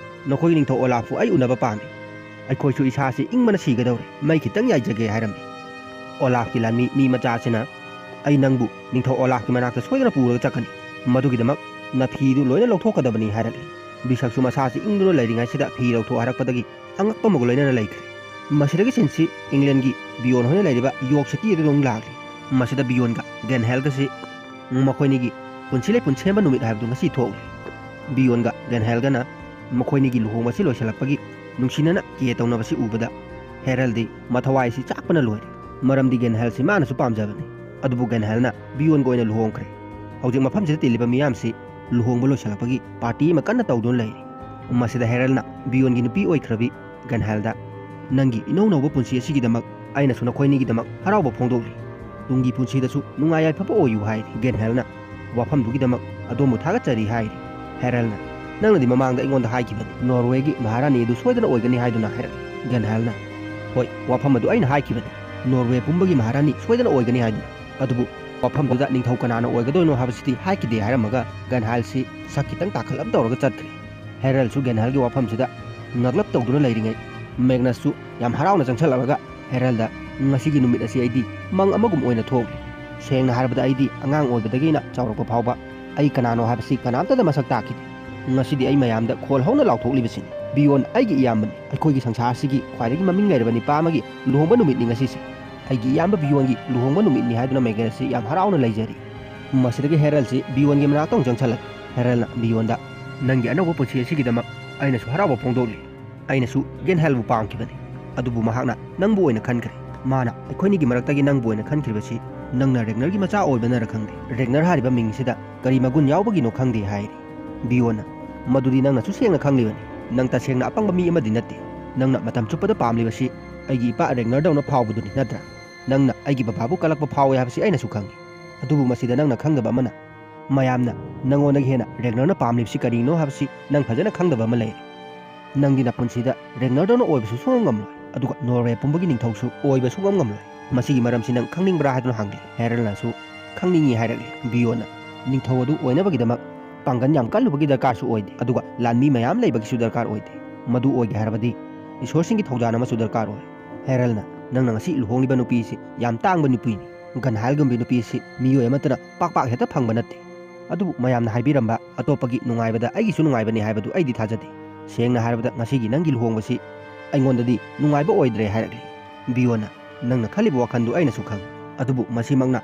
ꯅꯈꯣꯏꯒꯤ ꯅꯤꯡꯊꯧ ꯑꯣꯂꯥꯐꯄꯨ ꯑꯩ ꯎꯅꯕ ꯄꯥꯝꯃꯤ꯫ ꯑꯩꯈꯣꯏꯁꯨ ꯏꯁꯥꯁꯤ ꯏꯪꯕꯅ ꯁꯤꯒꯗꯧꯔꯦ꯫ ꯃꯩ ꯈꯤꯇꯪ ꯌꯥꯏꯖꯒꯦ" ꯍꯥꯏꯔꯝꯃꯤ꯫ ꯑꯣꯂꯥꯐꯀꯤ ꯂꯥꯟꯃꯤ ꯃꯤ ꯃꯆꯥ ꯑꯁꯤꯅ, "ꯑꯩ ꯅꯪꯕꯨ ꯅꯤꯡꯊꯧ ꯑꯣꯂꯥꯐꯀꯤ ꯃꯅꯥꯛꯇ ꯁꯣꯏꯗꯅ ꯄꯨꯔꯒ ꯆꯠꯀꯅꯤ꯫ ꯃꯗꯨꯒꯤꯗꯃꯛ ꯅꯐꯤꯗꯨ ꯂꯣꯏꯅ ꯂꯧꯊꯣꯛꯀꯗꯕꯅꯤ" ꯍꯥꯏꯔꯛꯂꯤ꯫ ꯕꯤꯁꯛꯁꯨ ꯃꯁꯥꯁꯤ ꯏꯪꯗꯨꯅ ꯂꯩꯔꯤꯉꯩꯁꯤꯗ ꯐꯤ ꯂꯧꯊꯣꯛ ꯍꯥꯏꯔꯛꯄꯗꯒꯤ ꯑꯉꯛꯄ ꯑꯃꯒ ꯂꯣꯏꯅꯅ ꯂꯩꯈ꯭ꯔꯦ꯫ ꯃꯁꯤꯗꯒꯤ ꯁꯤꯟꯁꯤ ꯏꯪꯂꯦꯟꯒꯤ ꯕꯤꯌꯣꯟ ꯍꯣꯏꯅ ꯂꯩꯔꯤꯕ ꯌꯣꯔꯛ ꯁꯤꯇꯤ ꯑꯗꯨꯗ ꯑꯃꯨꯛ ꯂꯥꯛꯂꯤ꯫ ꯃꯁꯤꯗ ꯕꯤꯌꯣꯟꯒ ꯒꯦꯟꯍꯦꯜꯒꯁꯤ ꯃꯈꯣꯏꯅꯤꯒꯤ ꯄꯨꯟꯁꯤ ꯂꯩꯄꯨꯟ ꯁꯦꯝꯕ ꯅꯨꯃꯤꯠ ꯍꯥꯏꯕꯗꯨ ꯉꯁꯤ ꯊꯣꯛꯂꯤ꯫ ꯕꯤꯌꯣꯟꯒ ꯒꯦꯟꯍꯦꯜꯒꯅ ꯃꯈꯣꯏꯅꯤꯒꯤ ꯂꯨꯍꯣꯡꯕꯁꯤ ꯂꯣꯏꯁꯤꯜꯂꯛꯄꯒꯤ ꯅꯨꯡꯁꯤꯅꯅ ꯀꯦ ꯇꯧꯅꯕꯁꯤ ꯎꯕꯗ ꯍꯦꯔꯜꯗꯤ ꯃꯊꯋꯥꯏꯁꯤ ꯆꯥꯛꯄꯅ ꯂꯣꯏꯔꯦ꯫ ꯃꯔꯝꯗꯤ ꯒꯦꯟꯍꯦꯜꯁꯤ ꯃꯥꯅꯁꯨ ꯄꯥꯝꯖꯕꯅꯤ꯫ ꯑꯗꯨꯕꯨ ꯒꯦꯟꯍꯦꯜꯅ ꯕꯤꯌꯣꯟꯒ ꯑꯣꯏꯅ ꯂꯨꯍꯣꯡꯈ꯭ꯔꯦ꯫ ꯍꯧꯖꯤꯛ ꯃꯐꯝꯁꯤꯗ ꯇꯤꯜꯂꯤꯕ ꯃꯤꯌꯥꯝꯁꯤ ꯂꯨꯍꯣꯡꯕ ꯂꯣꯏꯁꯤꯜꯂꯛꯄꯒꯤ ꯄꯥꯔꯇꯤ ꯑꯃ ꯀꯟꯅ ꯇꯧꯗꯨꯅ ꯂꯩꯔꯤ꯫ ꯃꯁꯤꯗ ꯍꯦꯔꯜꯅ ꯕꯤꯌꯣꯟꯒꯤ ꯅꯨꯄꯤ ꯑꯣꯏꯈ꯭ꯔꯕꯤ ꯒꯦꯟꯍꯦꯜꯗ, "ꯅꯪꯒꯤ ꯏꯅꯧ ꯅꯧꯕ ꯄꯨꯟꯁꯤ ꯑꯁꯤꯒꯤꯗꯃꯛ ꯑꯩꯅꯁꯨ ꯅꯈꯣꯏꯅꯤꯒꯤꯗꯃꯛ ꯍꯔꯥꯎꯕ ꯐꯣꯡꯗꯣꯛꯂꯤ꯫ ꯇꯨꯡꯒꯤ ꯄꯨꯟꯁꯤꯗꯁꯨ ꯅꯨꯡꯉꯥꯏ ꯌꯥꯏꯐꯕ ꯑꯣꯏꯌꯨ" ꯍꯥꯏꯔꯤ꯫ ꯒꯦꯟꯍꯦꯜꯅ ꯋꯥꯐꯝꯗꯨꯒꯤꯗꯃꯛ ꯑꯗꯣꯝꯕꯨ ꯊꯥꯒꯠꯆꯔꯤ ꯍꯥꯏꯔꯤ꯫ ꯍꯦꯔꯜꯅ, "ꯅꯪꯅꯗꯤ ꯃꯃꯥꯡꯗ ꯑꯩꯉꯣꯟꯗ ꯍꯥꯏꯈꯤꯕꯅꯤ, ꯅꯣꯔꯋꯦꯒꯤ ꯃꯍꯥꯔꯥꯅꯤ ꯑꯗꯨ ꯁꯣꯏꯗꯅ ꯑꯣꯏꯒꯅꯤ ꯍꯥꯏꯗꯨꯅ" ꯍꯥꯏꯔꯛꯏ꯫ ꯒꯦꯟꯍꯦꯜꯅ, "ꯍꯣꯏ, ꯋꯥꯐꯝ ꯑꯗꯨ ꯑꯩꯅ ꯍꯥꯏꯈꯤꯕꯅꯤ, ꯅꯣꯔꯋꯦ ꯄꯨꯝꯕꯒꯤ ꯃꯍꯥꯔꯥꯅꯤ ꯁꯣꯏꯗꯅ ꯑꯣꯏꯒꯅꯤ ꯍꯥꯏꯗꯨꯅ꯫ ꯑꯗꯨꯕꯨ ꯋꯥꯐꯝꯗꯨꯗ ꯅꯤꯡꯊꯧ ꯀꯅꯥꯅ ꯑꯣꯏꯒꯗꯣꯏꯅꯣ ꯍꯥꯏꯕꯁꯤꯗꯤ ꯍꯥꯏꯈꯤꯗꯦ" ꯍꯥꯏꯔꯝꯃꯒ ꯒꯦꯟꯍꯦꯜꯁꯤ ꯁꯛ ꯈꯤꯇꯪ ꯇꯥꯈꯠꯂꯞ ꯇꯧꯔꯒ ꯆꯠꯈ꯭ꯔꯦ꯫ ꯍꯦꯔꯜꯁꯨ ꯒꯦꯟꯍꯦꯜꯒꯤ ꯋꯥꯐꯝꯁꯤꯗ ꯉꯛꯂꯞ ꯇꯧꯗꯨꯅ ꯂꯩꯔꯤꯉꯩ ꯃꯦꯒꯅꯁꯁꯨ ꯌꯥꯝ ꯍꯔꯥꯎꯅ ꯆꯪꯁꯜꯂꯛꯂꯒ ꯍꯦꯔꯜꯗ, "ꯉꯁꯤꯒꯤ ꯅꯨꯃꯤꯠ ꯑꯁꯤ ꯑꯩꯗꯤ ꯃꯪ ꯑꯃꯒꯨꯝ ꯑꯣꯏꯅ ꯊꯣꯛꯂꯤ꯫ ꯁꯦꯡꯅ ꯍꯥꯏꯔꯕꯗ ꯑꯩꯗꯤ ꯑꯉꯥꯡ ꯑꯣꯏꯕꯗꯒꯤꯅ ꯆꯥꯎꯔꯛꯄ ꯐꯥꯎꯕ ꯑꯩ ꯀꯅꯥꯅꯣ ꯍꯥꯏꯕꯁꯤ ꯀꯅꯥꯝꯇꯗ ꯃꯁꯛ ꯇꯥꯛꯈꯤꯗꯦ꯫ ꯉꯁꯤꯗꯤ ꯑꯩ ꯃꯌꯥꯝꯗ ꯈꯣꯜ ꯍꯧꯅ ꯂꯥꯎꯊꯣꯛꯂꯤꯕꯁꯤꯅꯤ꯫ ꯕꯤꯌꯣꯟ ꯑꯩꯒꯤ ꯏꯌꯥꯝꯕꯅꯤ꯫ ꯑꯩꯈꯣꯏꯒꯤ ꯁꯪꯁꯥꯔꯁꯤꯒꯤ ꯈ꯭ꯋꯥꯏꯗꯒꯤ ꯃꯃꯤꯡ ꯂꯩꯔꯕ ꯅꯤꯄꯥ ꯑꯃꯒꯤ ꯂꯨꯍꯣꯡꯕ ꯅꯨꯃꯤꯠꯅꯤ ꯉꯁꯤꯁꯦ꯫ ꯑꯩꯒꯤ ꯏꯌꯥꯝꯕ ꯕꯤꯌꯣꯟꯒꯤ ꯂꯨꯍꯣꯡꯕ ꯅꯨꯃꯤꯠꯅꯤ ꯍꯥꯏꯗꯨꯅ ꯃꯦꯒꯔꯦꯠꯁꯤ ꯌꯥꯝ ꯍꯔꯥꯎꯅ ꯂꯩꯖꯔꯤ꯫ ꯃꯁꯤꯗꯒꯤ ꯍꯦꯔꯜꯁꯤ ꯕꯤꯌꯣꯟꯒꯤ ꯃꯅꯥꯛꯇ ꯑꯃꯨꯛ ꯆꯪꯁꯜꯂꯛꯏ꯫ ꯍꯦꯔꯜꯅ ꯕꯤꯌꯣꯟꯗ, "ꯅꯪꯒꯤ ꯑꯅꯧꯕ ꯄꯨꯟꯁꯤ ꯑꯁꯤꯒꯤꯗꯃꯛ ꯑꯩꯅꯁꯨ ꯍꯔꯥꯎꯕ ꯐꯣꯡꯗꯣꯛꯂꯤ꯫ ꯑꯩꯅꯁꯨ ꯒꯦꯟꯍꯦꯜꯕꯨ ꯄꯥꯝꯈꯤꯕꯅꯤ, ꯑꯗꯨꯕꯨ ꯃꯍꯥꯛꯅ ꯅꯪꯕꯨ ꯑꯣꯏꯅ ꯈꯟꯈ꯭ꯔꯦ꯫ ꯃꯥꯅ ꯑꯩꯈꯣꯏꯅꯤꯒꯤ ꯃꯔꯛꯇꯒꯤ ꯅꯪꯕꯨ ꯑꯣꯏꯅ ꯈꯟꯈ꯭ꯔꯤꯕꯁꯤ ꯅꯪꯅ ꯔꯦꯒꯅꯔꯒꯤ ꯃꯆꯥ ꯑꯣꯏꯕꯅꯔ ꯈꯪꯗꯦ꯫ ꯔꯦꯒꯅꯔ ꯍꯥꯏꯔꯤꯕ ꯃꯤꯡꯁꯤꯗ ꯀꯔꯤ ꯃꯒꯨꯟ ꯌꯥꯎꯕꯒꯤꯅꯣ ꯈꯪꯗꯦ" ꯍꯥꯏꯔꯤ꯫ ꯕꯤꯌꯣꯟꯅ, "ꯃꯗꯨꯗꯤ ꯅꯪꯅꯁꯨ ꯁꯦꯡꯅ ꯈꯪꯂꯤꯕꯅꯤ꯫ ꯅꯪ ꯇꯁꯦꯡꯅ ꯑꯄꯪꯕ ꯃꯤ ꯑꯃꯗꯤ ꯅꯠꯇꯦ꯫ ꯅꯪꯅ ꯃꯇꯝ ꯆꯨꯞꯄꯗ ꯄꯥꯝꯂꯤꯕꯁꯤ ꯑꯩꯒꯤ ꯏꯄꯥ ꯔꯦꯒꯅꯔꯗꯧꯅ ꯐꯥꯎꯕꯗꯨꯅꯤ, ꯅꯠꯇ꯭ꯔꯥ? ꯅꯪꯅ ꯑꯩꯒꯤ ꯕꯕꯥꯕꯨ ꯀꯜꯂꯛꯄ ꯐꯥꯎꯏ ꯍꯥꯏꯕꯁꯤ ꯑꯩꯅꯁꯨ ꯈꯪꯏ꯫ ꯑꯗꯨꯕꯨ ꯃꯁꯤꯗ ꯅꯪꯅ ꯈꯪꯗꯕ ꯑꯃꯅ, ꯃꯌꯥꯝꯅ ꯅꯪꯉꯣꯟꯗꯒꯤ ꯍꯦꯟꯅ ꯔꯦꯒꯅꯔꯅ ꯄꯥꯝꯂꯤꯕꯁꯤ ꯀꯔꯤꯅꯣ ꯍꯥꯏꯕꯁꯤ ꯅꯪ ꯐꯖꯅ ꯈꯪꯗꯕ ꯑꯃ ꯂꯩꯔꯦ꯫ ꯅꯪꯗꯤ ꯅꯄꯨꯟꯁꯤꯗ ꯔꯦꯒꯅꯔꯗꯧꯅ ꯑꯣꯏꯕꯁꯨ ꯁꯨꯡꯉꯝ ꯉꯝꯂꯣꯏ, ꯑꯗꯨꯒ ꯅꯣꯔꯋꯦ ꯄꯨꯝꯕꯒꯤ ꯅꯤꯡꯊꯧꯁꯨ ꯑꯣꯏꯕ ꯁꯨꯡꯉꯝ ꯉꯝꯂꯣꯏ꯫ ꯃꯁꯤꯒꯤ ꯃꯔꯝꯁꯤ ꯅꯪ ꯈꯪꯅꯤꯡꯕ꯭ꯔꯥ?" ꯍꯥꯏꯗꯨꯅ ꯍꯪꯂꯤ꯫ ꯍꯦꯔꯜꯅꯁꯨ ꯈꯪꯅꯤꯡꯏ ꯍꯥꯏꯔꯛꯂꯤ꯫ ꯕꯤꯌꯣꯟꯅ, "ꯅꯤꯡꯊꯧ ꯑꯗꯨ ꯑꯣꯏꯅꯕꯒꯤꯗꯃꯛ ꯄꯥꯡꯒꯜ ꯌꯥꯝ ꯀꯜꯂꯨꯕꯒꯤ ꯗꯔꯀꯥꯔꯁꯨ ꯑꯣꯏꯗꯦ, ꯑꯗꯨꯒ ꯂꯥꯟꯃꯤ ꯃꯌꯥꯝ ꯂꯩꯕꯒꯤꯁꯨ ꯗꯔꯀꯥꯔ ꯑꯣꯏꯗꯦ꯫ ꯃꯗꯨ ꯑꯣꯏꯒꯦ ꯍꯥꯏꯔꯕꯗꯤ ꯏꯁꯣꯔꯁꯤꯡꯒꯤ ꯊꯧꯖꯥꯜ ꯑꯃꯁꯨ ꯗꯔꯀꯥꯔ ꯑꯣꯏ꯫ ꯍꯦꯔꯜꯅ, ꯅꯪꯅ ꯉꯁꯤ ꯂꯨꯍꯣꯡꯂꯤꯕ ꯅꯨꯄꯤꯁꯤ ꯌꯥꯝ ꯇꯥꯡꯕ ꯅꯨꯄꯤꯅꯤ꯫ ꯒꯟꯍꯥꯏꯜꯒꯨꯝꯕꯤ ꯅꯨꯄꯤꯁꯤ ꯃꯤꯑꯣꯏ ꯑꯃꯠꯇꯅ ꯄꯥꯛ ꯄꯥꯛ ꯍꯦꯛꯇ ꯐꯪꯕ ꯅꯠꯇꯦ꯫ ꯑꯗꯨꯕꯨ ꯃꯌꯥꯝꯅ ꯍꯥꯏꯕꯤꯔꯝꯕ ꯑꯇꯣꯞꯄꯒꯤ ꯅꯨꯡꯉꯥꯏꯕꯗ ꯑꯩꯒꯤꯁꯨ ꯅꯨꯡꯉꯥꯏꯕꯅꯤ ꯍꯥꯏꯕꯗꯨ ꯑꯩꯗꯤ ꯊꯥꯖꯗꯦ꯫ ꯁꯦꯡꯅ ꯍꯥꯏꯔꯕꯗ ꯉꯁꯤꯒꯤ ꯅꯪꯒꯤ ꯂꯨꯍꯣꯡꯕꯁꯤ ꯑꯩꯉꯣꯟꯗꯗꯤ ꯅꯨꯡꯉꯥꯏꯕ ꯑꯣꯏꯗ꯭ꯔꯦ" ꯍꯥꯏꯔꯛꯂꯤ꯫ ꯕꯤꯌꯣꯟꯅ, "ꯅꯪꯅ ꯈꯜꯂꯤꯕ ꯋꯥꯈꯜꯗꯨ ꯑꯩꯅꯁꯨ ꯈꯪꯏ, ꯑꯗꯨꯕꯨ ꯃꯁꯤꯃꯛꯅ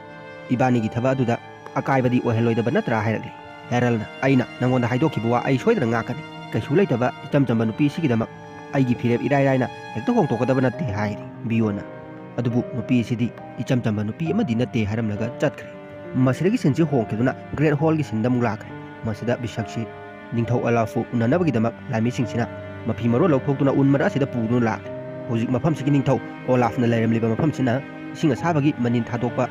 ꯏꯕꯥꯅꯤꯒꯤ ꯊꯕꯛ ꯑꯗꯨꯗ ꯑꯀꯥꯏꯕꯗꯤ ꯑꯣꯏꯍꯜꯂꯣꯏꯗꯕ ꯅꯠꯇ꯭ꯔꯥ?" ꯍꯥꯏꯔꯛꯂꯤ꯫ ꯍꯦꯔꯜꯅ, "ꯑꯩꯅ ꯅꯪꯉꯣꯟꯗ ꯍꯥꯏꯗꯣꯛꯈꯤꯕ ꯋꯥ ꯑꯩ ꯁꯣꯏꯗꯅ ꯉꯥꯛꯀꯅꯤ꯫ ꯀꯩꯁꯨ ꯂꯩꯇꯕ ꯏꯆꯝ ꯆꯝꯕ ꯅꯨꯄꯤ ꯑꯁꯤꯒꯤꯗꯃꯛ ꯑꯩꯒꯤ ꯐꯤꯔꯦꯞ ꯏꯔꯥꯏ ꯂꯥꯏꯅ ꯍꯦꯛꯇ ꯍꯣꯡꯗꯣꯛꯀꯗꯕ ꯅꯠꯇꯦ" ꯍꯥꯏꯔꯤ꯫ ꯕꯤꯌꯣꯟꯅ, "ꯑꯗꯨꯕꯨ ꯅꯨꯄꯤ ꯑꯁꯤꯗꯤ ꯏꯆꯝ ꯆꯝꯕ ꯅꯨꯄꯤ ꯑꯃꯗꯤ ꯅꯠꯇꯦ" ꯍꯥꯏꯔꯝꯂꯒ ꯆꯠꯈ꯭ꯔꯦ꯫ ꯃꯁꯤꯗꯒꯤ ꯁꯤꯟꯁꯤ ꯍꯣꯡꯈꯤꯗꯨꯅ ꯒ꯭ꯔꯦꯠ ꯍꯣꯜꯒꯤ ꯁꯤꯟꯗ ꯑꯃꯨꯛ ꯂꯥꯛꯈ꯭ꯔꯦ꯫ ꯃꯁꯤꯗ ꯕꯤꯁꯛꯁꯤ ꯅꯤꯡꯊꯧ ꯑꯣꯂꯥꯐꯄꯨ ꯎꯅꯅꯕꯒꯤꯗꯃꯛ ꯂꯥꯟꯃꯤꯁꯤꯡꯁꯤꯅ ꯃꯐꯤ ꯃꯔꯣꯜ ꯂꯧꯊꯣꯛꯇꯨꯅ ꯎꯟ ꯃꯔꯛ ꯑꯁꯤꯗ ꯄꯨꯗꯨꯅ ꯂꯥꯛꯂꯤ꯫ ꯍꯧꯖꯤꯛ ꯃꯐꯝꯁꯤꯒꯤ ꯅꯤꯡꯊꯧ ꯑꯣꯂꯥꯐꯅ ꯂꯩꯔꯝꯂꯤꯕ ꯃꯐꯝꯁꯤꯅ ꯏꯁꯤꯡ ꯑꯁꯥꯕꯒꯤ ꯃꯅꯤꯟ ꯊꯥꯗꯣꯛꯄ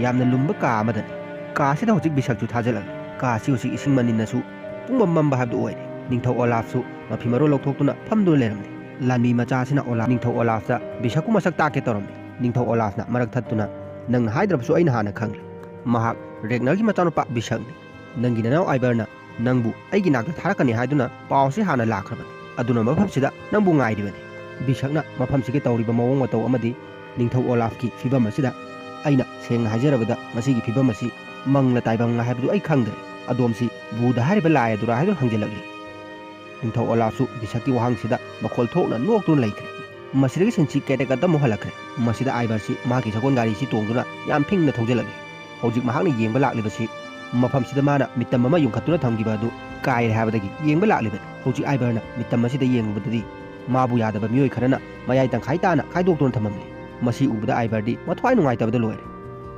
ꯌꯥꯝꯅ ꯂꯨꯝꯕ ꯀꯥ ꯑꯃꯗꯅꯤ꯫ ꯀꯥ ꯑꯁꯤꯗ ꯍꯧꯖꯤꯛ ꯕꯤꯁꯛꯁꯨ ꯊꯥꯖꯤꯜꯂꯛꯂꯤ꯫ ꯀꯥ ꯑꯁꯤ ꯍꯧꯖꯤꯛ ꯏꯁꯤꯡ ꯃꯅꯤꯟꯅꯁꯨ ꯄꯨꯡꯃꯝ ꯃꯝꯕ ꯍꯥꯏꯕꯗꯨ ꯑꯣꯏꯔꯦ꯫ ꯅꯤꯡꯊꯧ ꯑꯣꯂꯥꯐꯁꯨ ꯃꯐꯤ ꯃꯔꯣꯜ ꯂꯧꯊꯣꯛꯇꯨꯅ ꯐꯝꯗꯨꯅ ꯂꯩꯔꯝꯂꯤ꯫ ꯂꯥꯟꯃꯤ ꯃꯆꯥ ꯑꯁꯤꯅ ꯑꯣꯂꯥꯐ, ꯅꯤꯡꯊꯧ ꯑꯣꯂꯥꯐꯇ ꯕꯤꯁꯛꯄꯨ ꯃꯁꯛ ꯇꯥꯛꯀꯦ ꯇꯧꯔꯝꯃꯤ꯫ ꯅꯤꯡꯊꯧ ꯑꯣꯂꯥꯐꯅ ꯃꯔꯛ ꯊꯠꯇꯨꯅ, "ꯅꯪꯅ ꯍꯥꯏꯗ꯭ꯔꯕꯁꯨ ꯑꯩꯅ ꯍꯥꯟꯅ ꯈꯪꯂꯦ꯫ ꯃꯍꯥꯛ ꯔꯦꯒꯅꯔꯒꯤ ꯃꯆꯥꯅꯨꯄꯥ ꯕꯤꯁꯛꯅꯤ꯫ ꯅꯪꯒꯤ ꯅꯅꯥꯎ ꯑꯥꯏꯕꯔꯅ ꯅꯪꯕꯨ ꯑꯩꯒꯤ ꯅꯥꯛꯇ ꯊꯥꯔꯛꯀꯅꯤ ꯍꯥꯏꯗꯨꯅ ꯄꯥꯎ ꯑꯁꯤ ꯍꯥꯟꯅ ꯂꯥꯛꯈ꯭ꯔꯕꯅꯤ꯫ ꯑꯗꯨꯅ ꯃꯐꯝꯁꯤꯗ ꯅꯪꯕꯨ ꯉꯥꯏꯔꯤꯕꯅꯤ꯫" ꯕꯤꯁꯛꯅ ꯃꯐꯝꯁꯤꯒꯤ ꯇꯧꯔꯤꯕ ꯃꯑꯣꯡ ꯃꯇꯧ ꯑꯃꯗꯤ ꯅꯤꯡꯊꯧ ꯑꯣꯂꯥꯐꯀꯤ ꯐꯤꯕꯝ ꯑꯁꯤꯗ, "ꯑꯩꯅ ꯁꯦꯡꯅ ꯍꯥꯏꯖꯔꯕꯗ ꯃꯁꯤꯒꯤ ꯐꯤꯕꯝ ꯑꯁꯤ ꯃꯪꯂ ꯇꯥꯏꯕꯪꯂ ꯍꯥꯏꯕꯗꯨ ꯑꯩ ꯈꯪꯗ꯭ꯔꯦ꯫ ꯑꯗꯣꯝꯁꯤ ꯕꯨꯙ ꯍꯥꯏꯔꯤꯕ ꯂꯥꯏ ꯑꯗꯨꯔꯥ?" ꯍꯥꯏꯗꯨꯅ ꯍꯪꯖꯤꯜꯂꯛꯂꯤ꯫ ꯅꯤꯡꯊꯧ ꯑꯣꯂꯥꯐꯁꯨ ꯕꯤꯁꯛꯀꯤ ꯋꯥꯍꯪꯁꯤꯗ ꯃꯈꯣꯜ ꯊꯣꯛꯅ ꯅꯣꯛꯇꯨꯅ ꯂꯩꯈ꯭ꯔꯦ꯫ ꯃꯁꯤꯗꯒꯤ ꯁꯤꯟꯁꯤ ꯀꯦꯔꯦꯛ ꯑꯗ ꯑꯃꯨꯛ ꯍꯜꯂꯛꯈ꯭ꯔꯦ꯫ ꯃꯁꯤꯗ ꯑꯥꯏꯕꯔꯁꯤ ꯃꯍꯥꯛꯀꯤ ꯁꯒꯣꯜ ꯒꯥꯔꯤꯁꯤ ꯇꯣꯡꯗꯨꯅ ꯌꯥꯝ ꯐꯤꯡꯅ ꯊꯧꯖꯤꯜꯂꯛꯂꯤ꯫ ꯍꯧꯖꯤꯛ ꯃꯍꯥꯛꯅ ꯌꯦꯡꯕ ꯂꯥꯛꯂꯤꯕꯁꯤ ꯃꯐꯝꯁꯤꯗ ꯃꯥꯅ ꯃꯤꯇꯝ ꯑꯃ ꯌꯨꯡꯈꯠꯇꯨꯅ ꯊꯝꯈꯤꯕ ꯑꯗꯨ ꯀꯥꯏꯔꯦ ꯍꯥꯏꯕꯗꯒꯤ ꯌꯦꯡꯕ ꯂꯥꯛꯂꯤꯕꯅꯤ꯫ ꯍꯧꯖꯤꯛ ꯑꯥꯏꯕꯔꯅ ꯃꯤꯇꯝ ꯑꯁꯤꯗ ꯌꯦꯡꯂꯨꯕꯗꯗꯤ ꯃꯥꯕꯨ ꯌꯥꯗꯕ ꯃꯤꯑꯣꯏ ꯈꯔꯅ ꯃꯌꯥꯏ ꯇꯪꯈꯥꯏ ꯇꯥꯅ ꯈꯥꯏꯗꯣꯛꯇꯨꯅ ꯊꯝꯃꯝꯂꯤ꯫ ꯃꯁꯤ ꯎꯕꯗ ꯑꯥꯏꯕꯔꯗꯤ ꯃꯊ꯭ꯋꯥꯏ ꯅꯨꯡꯉꯥꯏꯇꯕꯗ ꯂꯣꯏꯔꯦ꯫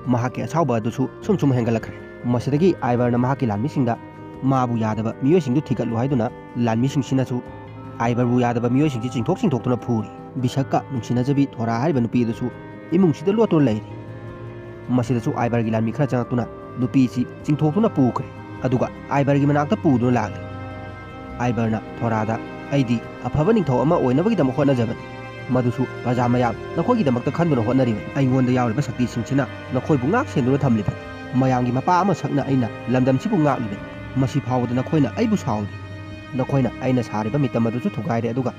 ꯃꯍꯥꯛꯀꯤ ꯑꯁꯥꯎꯕ ꯑꯗꯨꯁꯨ ꯁꯨꯝ ꯁꯨꯝ ꯍꯦꯟꯒꯠꯂꯛꯈ꯭ꯔꯦ꯫ ꯃꯁꯤꯗꯒꯤ ꯑꯥꯏꯕꯔꯅ ꯃꯍꯥꯛꯀꯤ ꯂꯥꯟꯃꯤꯁꯤꯡꯗ ꯃꯥꯕꯨ ꯌꯥꯗꯕ ꯃꯤꯑꯣꯏꯁꯤꯡꯗꯨ ꯊꯤꯒꯠꯂꯨ ꯍꯥꯏꯗꯨꯅ ꯂꯥꯟꯃꯤꯁꯤꯡꯁꯤꯅꯁꯨ ꯑꯥꯏꯕꯔꯕꯨ ꯌꯥꯗꯕ ꯃꯤꯑꯣꯏꯁꯤꯡꯁꯤ ꯆꯤꯡꯊꯣꯛ ꯆꯤꯡꯊꯣꯛꯇꯨꯅ ꯐꯨꯔꯤ꯫ ꯕꯤꯁꯛꯀ ꯅꯨꯡꯁꯤꯅꯖꯕꯤ ꯊꯣꯔꯥ ꯍꯥꯏꯔꯤꯕ ꯅꯨꯄꯤ ꯑꯗꯨꯁꯨ ꯏꯃꯨꯡꯁꯤꯗ ꯂꯣꯠꯇꯨꯅ ꯂꯩꯔꯤ꯫ ꯃꯁꯤꯗꯁꯨ ꯑꯥꯏꯕꯔꯒꯤ ꯂꯥꯟꯃꯤ ꯈꯔ ꯆꯪꯉꯛꯇꯨꯅ ꯅꯨꯄꯤꯁꯤ ꯆꯤꯡꯊꯣꯛꯇꯨꯅ ꯄꯨꯈ꯭ꯔꯦ꯫ ꯑꯗꯨꯒ ꯑꯥꯏꯕꯔꯒꯤ ꯃꯅꯥꯛꯇ ꯄꯨꯗꯨꯅ ꯂꯥꯛꯂꯤ꯫ ꯑꯥꯏꯕꯔꯅ ꯊꯣꯔꯥꯗ, "ꯑꯩꯗꯤ ꯑꯐꯕ ꯅꯤꯡꯊꯧ ꯑꯃ ꯑꯣꯏꯅꯕꯒꯤꯗꯃꯛ ꯍꯣꯠꯅꯖꯕꯅꯤ꯫ ꯃꯗꯨꯁꯨ ꯄ꯭ꯔꯖꯥ ꯃꯌꯥꯝ ꯅꯈꯣꯏꯒꯤꯗꯃꯛꯇ ꯈꯟꯗꯨꯅ ꯍꯣꯠꯅꯔꯤꯕꯅꯤ꯫ ꯑꯩꯉꯣꯟꯗ ꯌꯥꯎꯔꯤꯕ ꯁꯛꯇꯤꯁꯤꯡꯁꯤꯅ ꯅꯈꯣꯏꯕꯨ ꯉꯥꯛ ꯁꯦꯟꯗꯨꯅ ꯊꯝꯂꯤꯕꯅꯤ꯫ ꯃꯌꯥꯝꯒꯤ ꯃꯄꯥ ꯑꯃꯁꯛꯅ ꯑꯩꯅ ꯂꯝꯗꯝꯁꯤꯕꯨ ꯉꯥꯛꯂꯤꯕꯅꯤ꯫ ꯃꯁꯤ ꯐꯥꯎꯕꯗ ꯅꯈꯣꯏꯅ ꯑꯩꯕꯨ ꯁꯥꯎꯔꯤ꯫ ꯅꯈꯣꯏꯅ ꯑꯩꯅ ꯁꯥꯔꯤꯕ ꯃꯤꯇꯝ ꯑꯗꯨꯁꯨ ꯊꯨꯒꯥꯏꯔꯦ, ꯑꯗꯨꯒ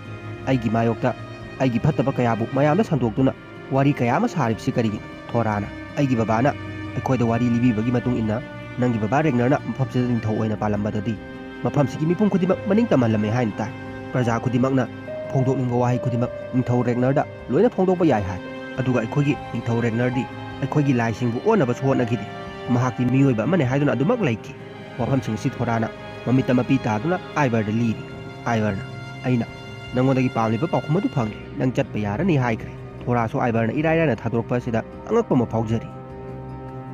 ꯑꯩꯒꯤ ꯃꯥꯌꯣꯛꯇ ꯑꯩꯒꯤ ꯐꯠꯇꯕ ꯀꯌꯥꯕꯨ ꯃꯌꯥꯝꯗ ꯁꯟꯗꯣꯛꯇꯨꯅ ꯋꯥꯔꯤ ꯀꯌꯥ ꯑꯃ ꯁꯥꯔꯤꯕꯁꯤ ꯀꯔꯤꯒꯤꯅꯣ?" ꯊꯣꯔꯥꯅ, "ꯑꯩꯒꯤ ꯕꯕꯥꯅ ꯑꯩꯈꯣꯏꯗ ꯋꯥꯔꯤ ꯂꯤꯕꯤꯕꯒꯤ ꯃꯇꯨꯡ ꯏꯟꯅ ꯅꯪꯒꯤ ꯕꯕꯥ ꯔꯦꯒꯅꯔꯅ ꯃꯐꯝꯁꯤꯗ ꯅꯤꯡꯊꯧ ꯑꯣꯏꯅ ꯄꯥꯜꯂꯝꯕꯗꯗꯤ ꯃꯐꯝꯁꯤꯒꯤ ꯃꯤꯄꯨꯝ ꯈꯨꯗꯤꯡꯃꯛ ꯃꯅꯤꯡ ꯇꯝꯍꯜꯂꯝꯃꯦ ꯍꯥꯏꯅ ꯇꯥꯏ꯫ ꯄ꯭ꯔꯖꯥ ꯈꯨꯗꯤꯡꯃꯛꯅ ꯐꯣꯡꯗꯣꯛꯅꯤꯡꯕ ꯋꯥꯍꯩ ꯈꯨꯗꯤꯡꯃꯛ ꯅꯤꯡꯊꯧ ꯔꯦꯒꯅꯔꯗ ꯂꯣꯏꯅ ꯐꯣꯡꯗꯣꯛꯄ ꯌꯥꯏ ꯍꯥꯏ꯫ ꯑꯗꯨꯒ ꯑꯩꯈꯣꯏꯒꯤ ꯅꯤꯡꯊꯧ ꯔꯦꯒꯅꯔꯗꯤ ꯑꯩꯈꯣꯏꯒꯤ ꯂꯥꯏꯁꯤꯡꯕꯨ ꯑꯣꯟꯅꯕꯁꯨ ꯍꯣꯠꯅꯈꯤꯗꯦ꯫ ꯃꯍꯥꯛꯇꯤ ꯃꯤꯑꯣꯏꯕ ꯑꯃꯅꯤ ꯍꯥꯏꯗꯨꯅ ꯑꯗꯨꯃꯛ ꯂꯩꯈꯤ꯫" ꯋꯥꯐꯝꯁꯤꯡ ꯑꯁꯤ ꯊꯣꯔꯥꯅ ꯃꯃꯤꯠꯇ ꯃꯄꯤ ꯇꯥꯗꯨꯅ ꯑꯥꯏꯕꯔꯗ ꯂꯤꯔꯤ꯫ ꯑꯥꯏꯕꯔꯅ, "ꯑꯩꯅ ꯅꯪꯉꯣꯟꯗꯒꯤ ꯄꯥꯝꯂꯤꯕ ꯄꯥꯎꯈꯨꯝ ꯑꯗꯨ ꯐꯪꯂꯦ꯫ ꯅꯪ ꯆꯠꯄ ꯌꯥꯔꯅꯤ" ꯍꯥꯏꯈ꯭ꯔꯦ꯫ ꯊꯣꯔꯥꯁꯨ ꯑꯥꯏꯕꯔꯅ ꯏꯔꯥꯏ ꯂꯥꯏꯅ ꯊꯥꯗꯣꯔꯛꯄ ꯑꯁꯤꯗ ꯑꯉꯛꯄ ꯑꯃ ꯐꯥꯎꯖꯔꯤ꯫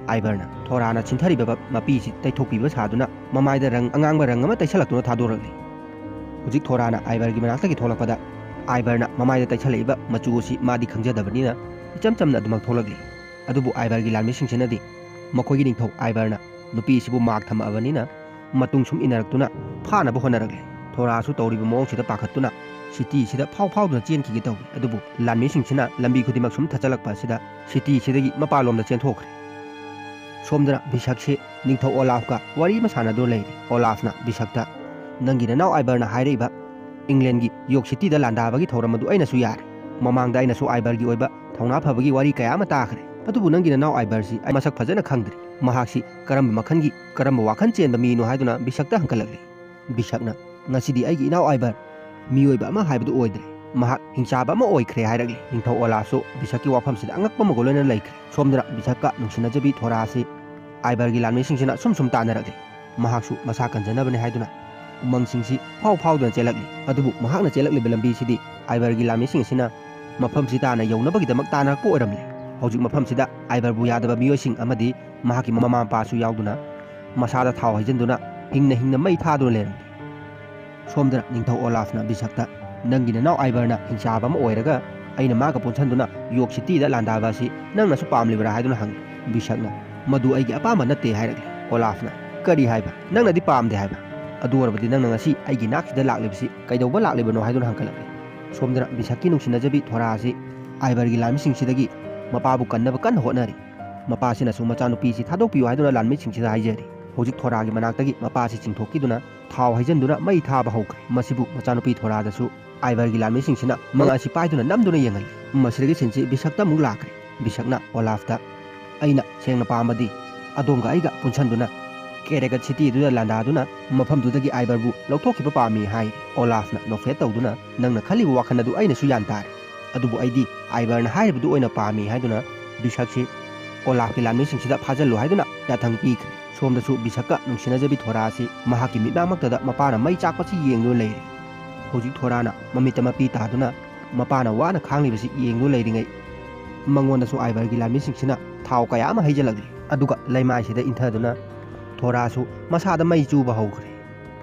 ꯑꯥꯏꯕꯔꯅ ꯊꯣꯔꯥꯅ ꯁꯤꯟꯊꯔꯤꯕ ꯃꯄꯤꯁꯤ ꯇꯩꯊꯣꯛꯄꯤꯕ ꯁꯥꯗꯨꯅ ꯃꯃꯥꯏꯗ ꯔꯪ, ꯑꯉꯥꯡꯕ ꯔꯪ ꯑꯃ ꯇꯩꯁꯜꯂꯛꯇꯨꯅ ꯊꯥꯗꯣꯔꯛꯂꯤ꯫ ꯍꯧꯖꯤꯛ ꯊꯣꯔꯥꯅ ꯑꯥꯏꯕꯔꯒꯤ ꯃꯅꯥꯛꯇꯒꯤ ꯊꯣꯛꯂꯛꯄꯗ ꯑꯥꯏꯕꯔꯅ ꯃꯃꯥꯏꯗ ꯇꯩꯁꯜꯂꯛꯏꯕ ꯃꯆꯨ ꯑꯁꯤ ꯃꯥꯗꯤ ꯈꯪꯖꯗꯕꯅꯤꯅ ꯏꯆꯝ ꯆꯝꯅ ꯑꯗꯨꯃꯛ ꯊꯣꯛꯂꯛꯂꯤ꯫ ꯑꯗꯨꯕꯨ ꯑꯥꯏꯕꯔꯒꯤ ꯂꯥꯟꯃꯤꯁꯤꯡꯁꯤꯅꯗꯤ ꯃꯈꯣꯏꯒꯤ ꯅꯤꯡꯊꯧ ꯑꯥꯏꯕꯔꯅ ꯅꯨꯄꯤꯁꯤꯕꯨ ꯃꯥꯛ ꯊꯝꯃꯛꯑꯕꯅꯤꯅ ꯃꯇꯨꯡ ꯁꯨꯝ ꯏꯟꯅꯔꯛꯇꯨꯅ ꯐꯥꯅꯕ ꯍꯣꯠꯅꯔꯛꯂꯦ꯫ ꯊꯣꯔꯥꯁꯨ ꯇꯧꯔꯤꯕ ꯃꯑꯣꯡꯁꯤꯗ ꯄꯥꯈꯠꯇꯨꯅ ꯁꯤꯇꯤꯁꯤꯗ ꯐꯥꯎ ꯐꯥꯎꯗꯨꯅ ꯆꯦꯟꯈꯤꯒꯦ ꯇꯧꯏ꯫ ꯑꯗꯨꯕꯨ ꯂꯥꯟꯃꯤꯁꯤꯡꯁꯤꯅ ꯂꯝꯕꯤ ꯈꯨꯗꯤꯡꯃꯛ ꯁꯨꯝ ꯊꯠꯆꯜꯂꯛꯄ ꯑꯁꯤꯗ ꯁꯤꯇꯤꯁꯤꯗꯒꯤ ꯃꯄꯥꯟꯂꯣꯝꯗ ꯆꯦꯟꯊꯣꯛꯈ꯭ꯔꯦ꯫ ꯁꯣꯝꯗꯅ ꯕꯤꯁꯛꯁꯤ ꯅꯤꯡꯊꯧ ꯑꯣꯂꯥꯐꯀ ꯋꯥꯔꯤ ꯑꯃ ꯁꯥꯟꯅꯗꯨꯅ ꯂꯩꯔꯤ꯫ ꯑꯣꯂꯥꯐꯅ ꯕꯤꯁꯛꯇ, "ꯅꯪꯒꯤ ꯅꯅꯥꯎ ꯑꯥꯏꯕꯔꯅ ꯍꯥꯏꯔꯛꯏꯕ ꯏꯪꯂꯦꯟꯒꯤ ꯌꯣꯛ ꯁꯤꯇꯤꯗ ꯂꯥꯟꯗꯥꯕꯒꯤ ꯊꯧꯔꯝ ꯑꯗꯨ ꯑꯩꯅꯁꯨ ꯌꯥꯔꯦ꯫ ꯃꯃꯥꯡꯗ ꯑꯩꯅꯁꯨ ꯑꯥꯏꯕꯔꯒꯤ ꯑꯣꯏꯕ ꯊꯧꯅꯥ ꯐꯕꯒꯤ ꯋꯥꯔꯤ ꯀꯌꯥ ꯑꯃ ꯇꯥꯈ꯭ꯔꯦ꯫ ꯑꯗꯨꯕꯨ ꯅꯪꯒꯤ ꯅꯅꯥꯎ ꯑꯥꯏꯕꯔꯁꯤ ꯑꯩ ꯃꯁꯛ ꯐꯖꯅ ꯈꯪꯗ꯭ꯔꯤ꯫ ꯃꯍꯥꯛꯁꯤ ꯀꯔꯝꯕ ꯃꯈꯜꯒꯤ, ꯀꯔꯝꯕ ꯋꯥꯈꯜ ꯆꯦꯟꯕ ꯃꯤꯅꯣ?" ꯍꯥꯏꯗꯨꯅ ꯕꯤꯁꯛꯇ ꯍꯪꯒꯠꯂꯛꯂꯤ꯫ ꯕꯤꯁꯛꯅ, "ꯉꯁꯤꯗꯤ ꯑꯩꯒꯤ ꯏꯅꯥꯎ ꯑꯥꯏꯕꯔ ꯃꯤꯑꯣꯏꯕ ꯑꯃ ꯍꯥꯏꯕꯗꯨ ꯑꯣꯏꯗ꯭ꯔꯦ꯫ ꯃꯍꯥꯛ ꯍꯤꯡꯆꯥꯕ ꯑꯃ ꯑꯣꯏꯈ꯭ꯔꯦ ꯍꯥꯏꯔꯛꯂꯤ꯫ ꯅꯤꯡꯊꯧ ꯑꯣꯂꯥꯐꯁꯨ ꯕꯤꯁꯛꯀꯤ ꯋꯥꯐꯝꯁꯤꯗ ꯑꯉꯛꯄ ꯑꯃꯒ ꯂꯣꯏꯅꯅ ꯂꯩꯈ꯭ꯔꯦ꯫ ꯁꯣꯝꯗꯅ ꯕꯤꯁꯛꯀ ꯅꯨꯡꯁꯤꯅꯖꯕꯤ ꯊꯣꯔꯥ ꯑꯁꯤ ꯑꯥꯏꯕꯔꯒꯤ ꯂꯥꯟꯃꯤꯁꯤꯡꯁꯤꯅ ꯁꯨꯝ ꯁꯨꯝ ꯇꯥꯟꯅꯔꯛꯂꯤ꯫ ꯃꯍꯥꯛꯁꯨ ꯃꯁꯥ ꯀꯟꯖꯅꯕꯅꯤ ꯍꯥꯏꯗꯨꯅ ꯎꯃꯪꯁꯤꯡꯁꯤ ꯐꯥꯎ ꯐꯥꯎꯗꯨꯅ ꯆꯦꯜꯂꯛꯂꯤ꯫ ꯑꯗꯨꯕꯨ ꯃꯍꯥꯛꯅ ꯆꯦꯜꯂꯛꯂꯤꯕ ꯂꯝꯕꯤꯁꯤꯗꯤ ꯑꯥꯏꯕꯔꯒꯤ ꯂꯥꯟꯃꯤꯁꯤꯡ ꯑꯁꯤꯅ ꯃꯐꯝꯁꯤ ꯇꯥꯟꯅ ꯌꯧꯅꯕꯒꯤꯗꯃꯛ ꯇꯥꯟꯅꯔꯛꯄ ꯑꯣꯏꯔꯝꯂꯦ꯫ ꯍꯧꯖꯤꯛ ꯃꯐꯝꯁꯤꯗ ꯑꯥꯏꯕꯔꯕꯨ ꯌꯥꯗꯕ ꯃꯤꯑꯣꯏꯁꯤꯡ ꯑꯃꯗꯤ ꯃꯍꯥꯛꯀꯤ ꯃꯃꯥ ꯃꯄꯥꯁꯨ ꯌꯥꯎꯗꯨꯅ ꯃꯁꯥꯗ ꯊꯥꯎ ꯍꯩꯖꯤꯟꯗꯨꯅ ꯍꯤꯡꯅ ꯍꯤꯡꯅ ꯃꯩ ꯊꯥꯗꯨꯅ ꯂꯩꯔꯝꯂꯤ꯫ ꯁꯣꯝꯗꯅ ꯅꯤꯡꯊꯧ ꯑꯣꯂꯥꯐꯅ ꯕꯤꯁꯛꯇ, "ꯅꯪꯒꯤ ꯅꯅꯥꯎ ꯑꯥꯏꯕꯔꯅ ꯍꯤꯡꯆꯥꯕ ꯑꯃ ꯑꯣꯏꯔꯒ ꯑꯩꯅ ꯃꯥꯒ ꯄꯨꯟꯁꯤꯟꯗꯨꯅ ꯌꯣꯔꯛ ꯁꯤꯇꯤꯗ ꯂꯥꯟꯗꯥꯕ ꯑꯁꯤ ꯅꯪꯅꯁꯨ ꯄꯥꯝꯂꯤꯕ꯭ꯔꯥ?" ꯍꯥꯏꯗꯨꯅ ꯍꯪꯂꯤ꯫ ꯕꯤꯁꯛꯅ, "ꯃꯗꯨ ꯑꯩꯒꯤ ꯑꯄꯥꯝꯕ ꯅꯠꯇꯦ" ꯍꯥꯏꯔꯛꯂꯤ꯫ ꯑꯣꯂꯥꯐꯅ, "ꯀꯔꯤ ꯍꯥꯏꯕ? ꯅꯪꯅꯗꯤ ꯄꯥꯝꯗꯦ ꯍꯥꯏꯕ? ꯑꯗꯨ ꯑꯣꯏꯔꯕꯗꯤ ꯅꯪꯅ ꯉꯁꯤ ꯑꯩꯒꯤ ꯅꯥꯛꯁꯤꯗ ꯂꯥꯛꯂꯤꯕꯁꯤ ꯀꯩꯗꯧꯕ ꯂꯥꯛꯂꯤꯕꯅꯣ?" ꯍꯥꯏꯗꯨꯅ ꯍꯪꯒꯠꯂꯛꯂꯤ꯫ ꯁꯣꯝꯗꯅ ꯕꯤꯁꯛꯀꯤ ꯅꯨꯡꯁꯤꯅꯖꯕꯤ ꯊꯣꯔꯥ ꯑꯁꯤ ꯑꯥꯏꯕꯔꯒꯤ ꯂꯥꯟꯃꯤꯁꯤꯡꯁꯤꯗꯒꯤ ꯃꯄꯥꯕꯨ ꯀꯟꯅꯕ ꯀꯟꯅ ꯍꯣꯠꯅꯔꯤ꯫ ꯃꯄꯥꯁꯤꯅꯁꯨ ꯃꯆꯥꯅꯨꯄꯤꯁꯤ ꯊꯥꯗꯣꯛꯄꯤꯌꯨ ꯍꯥꯏꯗꯨꯅ ꯂꯥꯟꯃꯤꯁꯤꯡꯁꯤꯗ ꯍꯥꯏꯖꯔꯤ꯫ ꯍꯧꯖꯤꯛ ꯊꯣꯔꯥꯒꯤ ꯃꯅꯥꯛꯇꯒꯤ ꯃꯄꯥꯁꯤ ꯆꯤꯡꯊꯣꯛꯈꯤꯗꯨꯅ ꯊꯥꯎ ꯍꯩꯖꯤꯟꯗꯨꯅ ꯃꯩ ꯊꯥꯕ ꯍꯧꯈ꯭ꯔꯦ꯫ ꯃꯁꯤꯕꯨ ꯃꯆꯥꯅꯨꯄꯤ ꯊꯣꯔꯥꯗꯁꯨ ꯑꯥꯏꯕꯔꯒꯤ ꯂꯥꯟꯃꯤꯁꯤꯡꯁꯤꯅ ꯃꯉꯥ ꯑꯁꯤ ꯄꯥꯏꯗꯨꯅ ꯅꯝꯗꯨꯅ ꯌꯦꯡꯍꯜꯂꯤ꯫ ꯃꯁꯤꯗꯒꯤ ꯁꯤꯟꯁꯤ ꯕꯤꯁꯛꯇ ꯑꯃꯨꯛ ꯂꯥꯛꯈ꯭ꯔꯦ꯫ ꯕꯤꯁꯛꯅ ꯑꯣꯂꯥꯐꯇ, "ꯑꯩꯅ ꯁꯦꯡꯅ ꯄꯥꯝꯕꯗꯤ ꯑꯗꯣꯝꯒ ꯑꯩꯒ ꯄꯨꯟꯁꯤꯟꯗꯨꯅ ꯀꯦꯔꯦꯒꯠ ꯁꯤꯇꯤꯗꯨꯗ ꯂꯥꯟꯗꯥꯗꯨꯅ ꯃꯐꯝꯗꯨꯗꯒꯤ ꯑꯥꯏꯕꯔꯕꯨ ꯂꯧꯊꯣꯛꯈꯤꯕ ꯄꯥꯝꯃꯤ" ꯍꯥꯏ꯫ ꯑꯣꯂꯥꯐꯅ ꯅꯣꯛꯐꯦꯠ ꯇꯧꯗꯨꯅ, "ꯅꯪꯅ ꯈꯜꯂꯤꯕ ꯋꯥꯈꯜ ꯑꯗꯨ ꯑꯩꯅꯁꯨ ꯒ꯭ꯌꯥꯟ ꯇꯥꯔꯦ, ꯑꯗꯨꯕꯨ ꯑꯩꯗꯤ ꯑꯥꯏꯕꯔꯅ ꯍꯥꯏꯔꯤꯕꯗꯨ ꯑꯣꯏꯅ ꯄꯥꯝꯃꯤ" ꯍꯥꯏꯗꯨꯅ ꯕꯤꯁꯛꯁꯤ ꯑꯣꯂꯥꯐꯀꯤ ꯂꯥꯟꯃꯤꯁꯤꯡꯁꯤꯗ ꯐꯥꯖꯤꯜꯂꯨ ꯍꯥꯏꯗꯨꯅ ꯌꯥꯊꯪ ꯄꯤꯈ꯭ꯔꯦ꯫ ꯁꯣꯝꯗꯁꯨ ꯕꯤꯁꯛꯀ ꯅꯨꯡꯁꯤꯅꯖꯕꯤ ꯊꯣꯔꯥ ꯑꯁꯤ ꯃꯍꯥꯛꯀꯤ ꯃꯤꯠꯃꯥꯡꯃꯛꯇꯗ ꯃꯄꯥꯅ ꯃꯩ ꯆꯥꯛꯄꯁꯤ ꯌꯦꯡꯗꯨꯅ ꯂꯩꯔꯤ꯫ ꯍꯧꯖꯤꯛ ꯊꯣꯔꯥꯅ ꯃꯃꯤꯠꯇ ꯃꯄꯤ ꯇꯥꯗꯨꯅ ꯃꯄꯥꯅ ꯋꯥꯅ ꯈꯥꯡꯂꯤꯕꯁꯤ ꯌꯦꯡꯗꯨꯅ ꯂꯩꯔꯤꯉꯩ, ꯃꯉꯣꯟꯗꯁꯨ ꯑꯥꯏꯕꯔꯒꯤ ꯂꯥꯟꯃꯤꯁꯤꯡꯁꯤꯅ ꯊꯥꯎ ꯀꯌꯥ ꯑꯃ ꯍꯩꯖꯤꯜꯂꯛꯂꯤ꯫ ꯑꯗꯨꯒ ꯂꯩꯃꯥꯏꯁꯤꯗ ꯏꯟꯊꯗꯨꯅ ꯊꯣꯔꯥꯁꯨ ꯃꯁꯥꯗ ꯃꯩ ꯆꯨꯕ ꯍꯧꯈ꯭ꯔꯦ꯫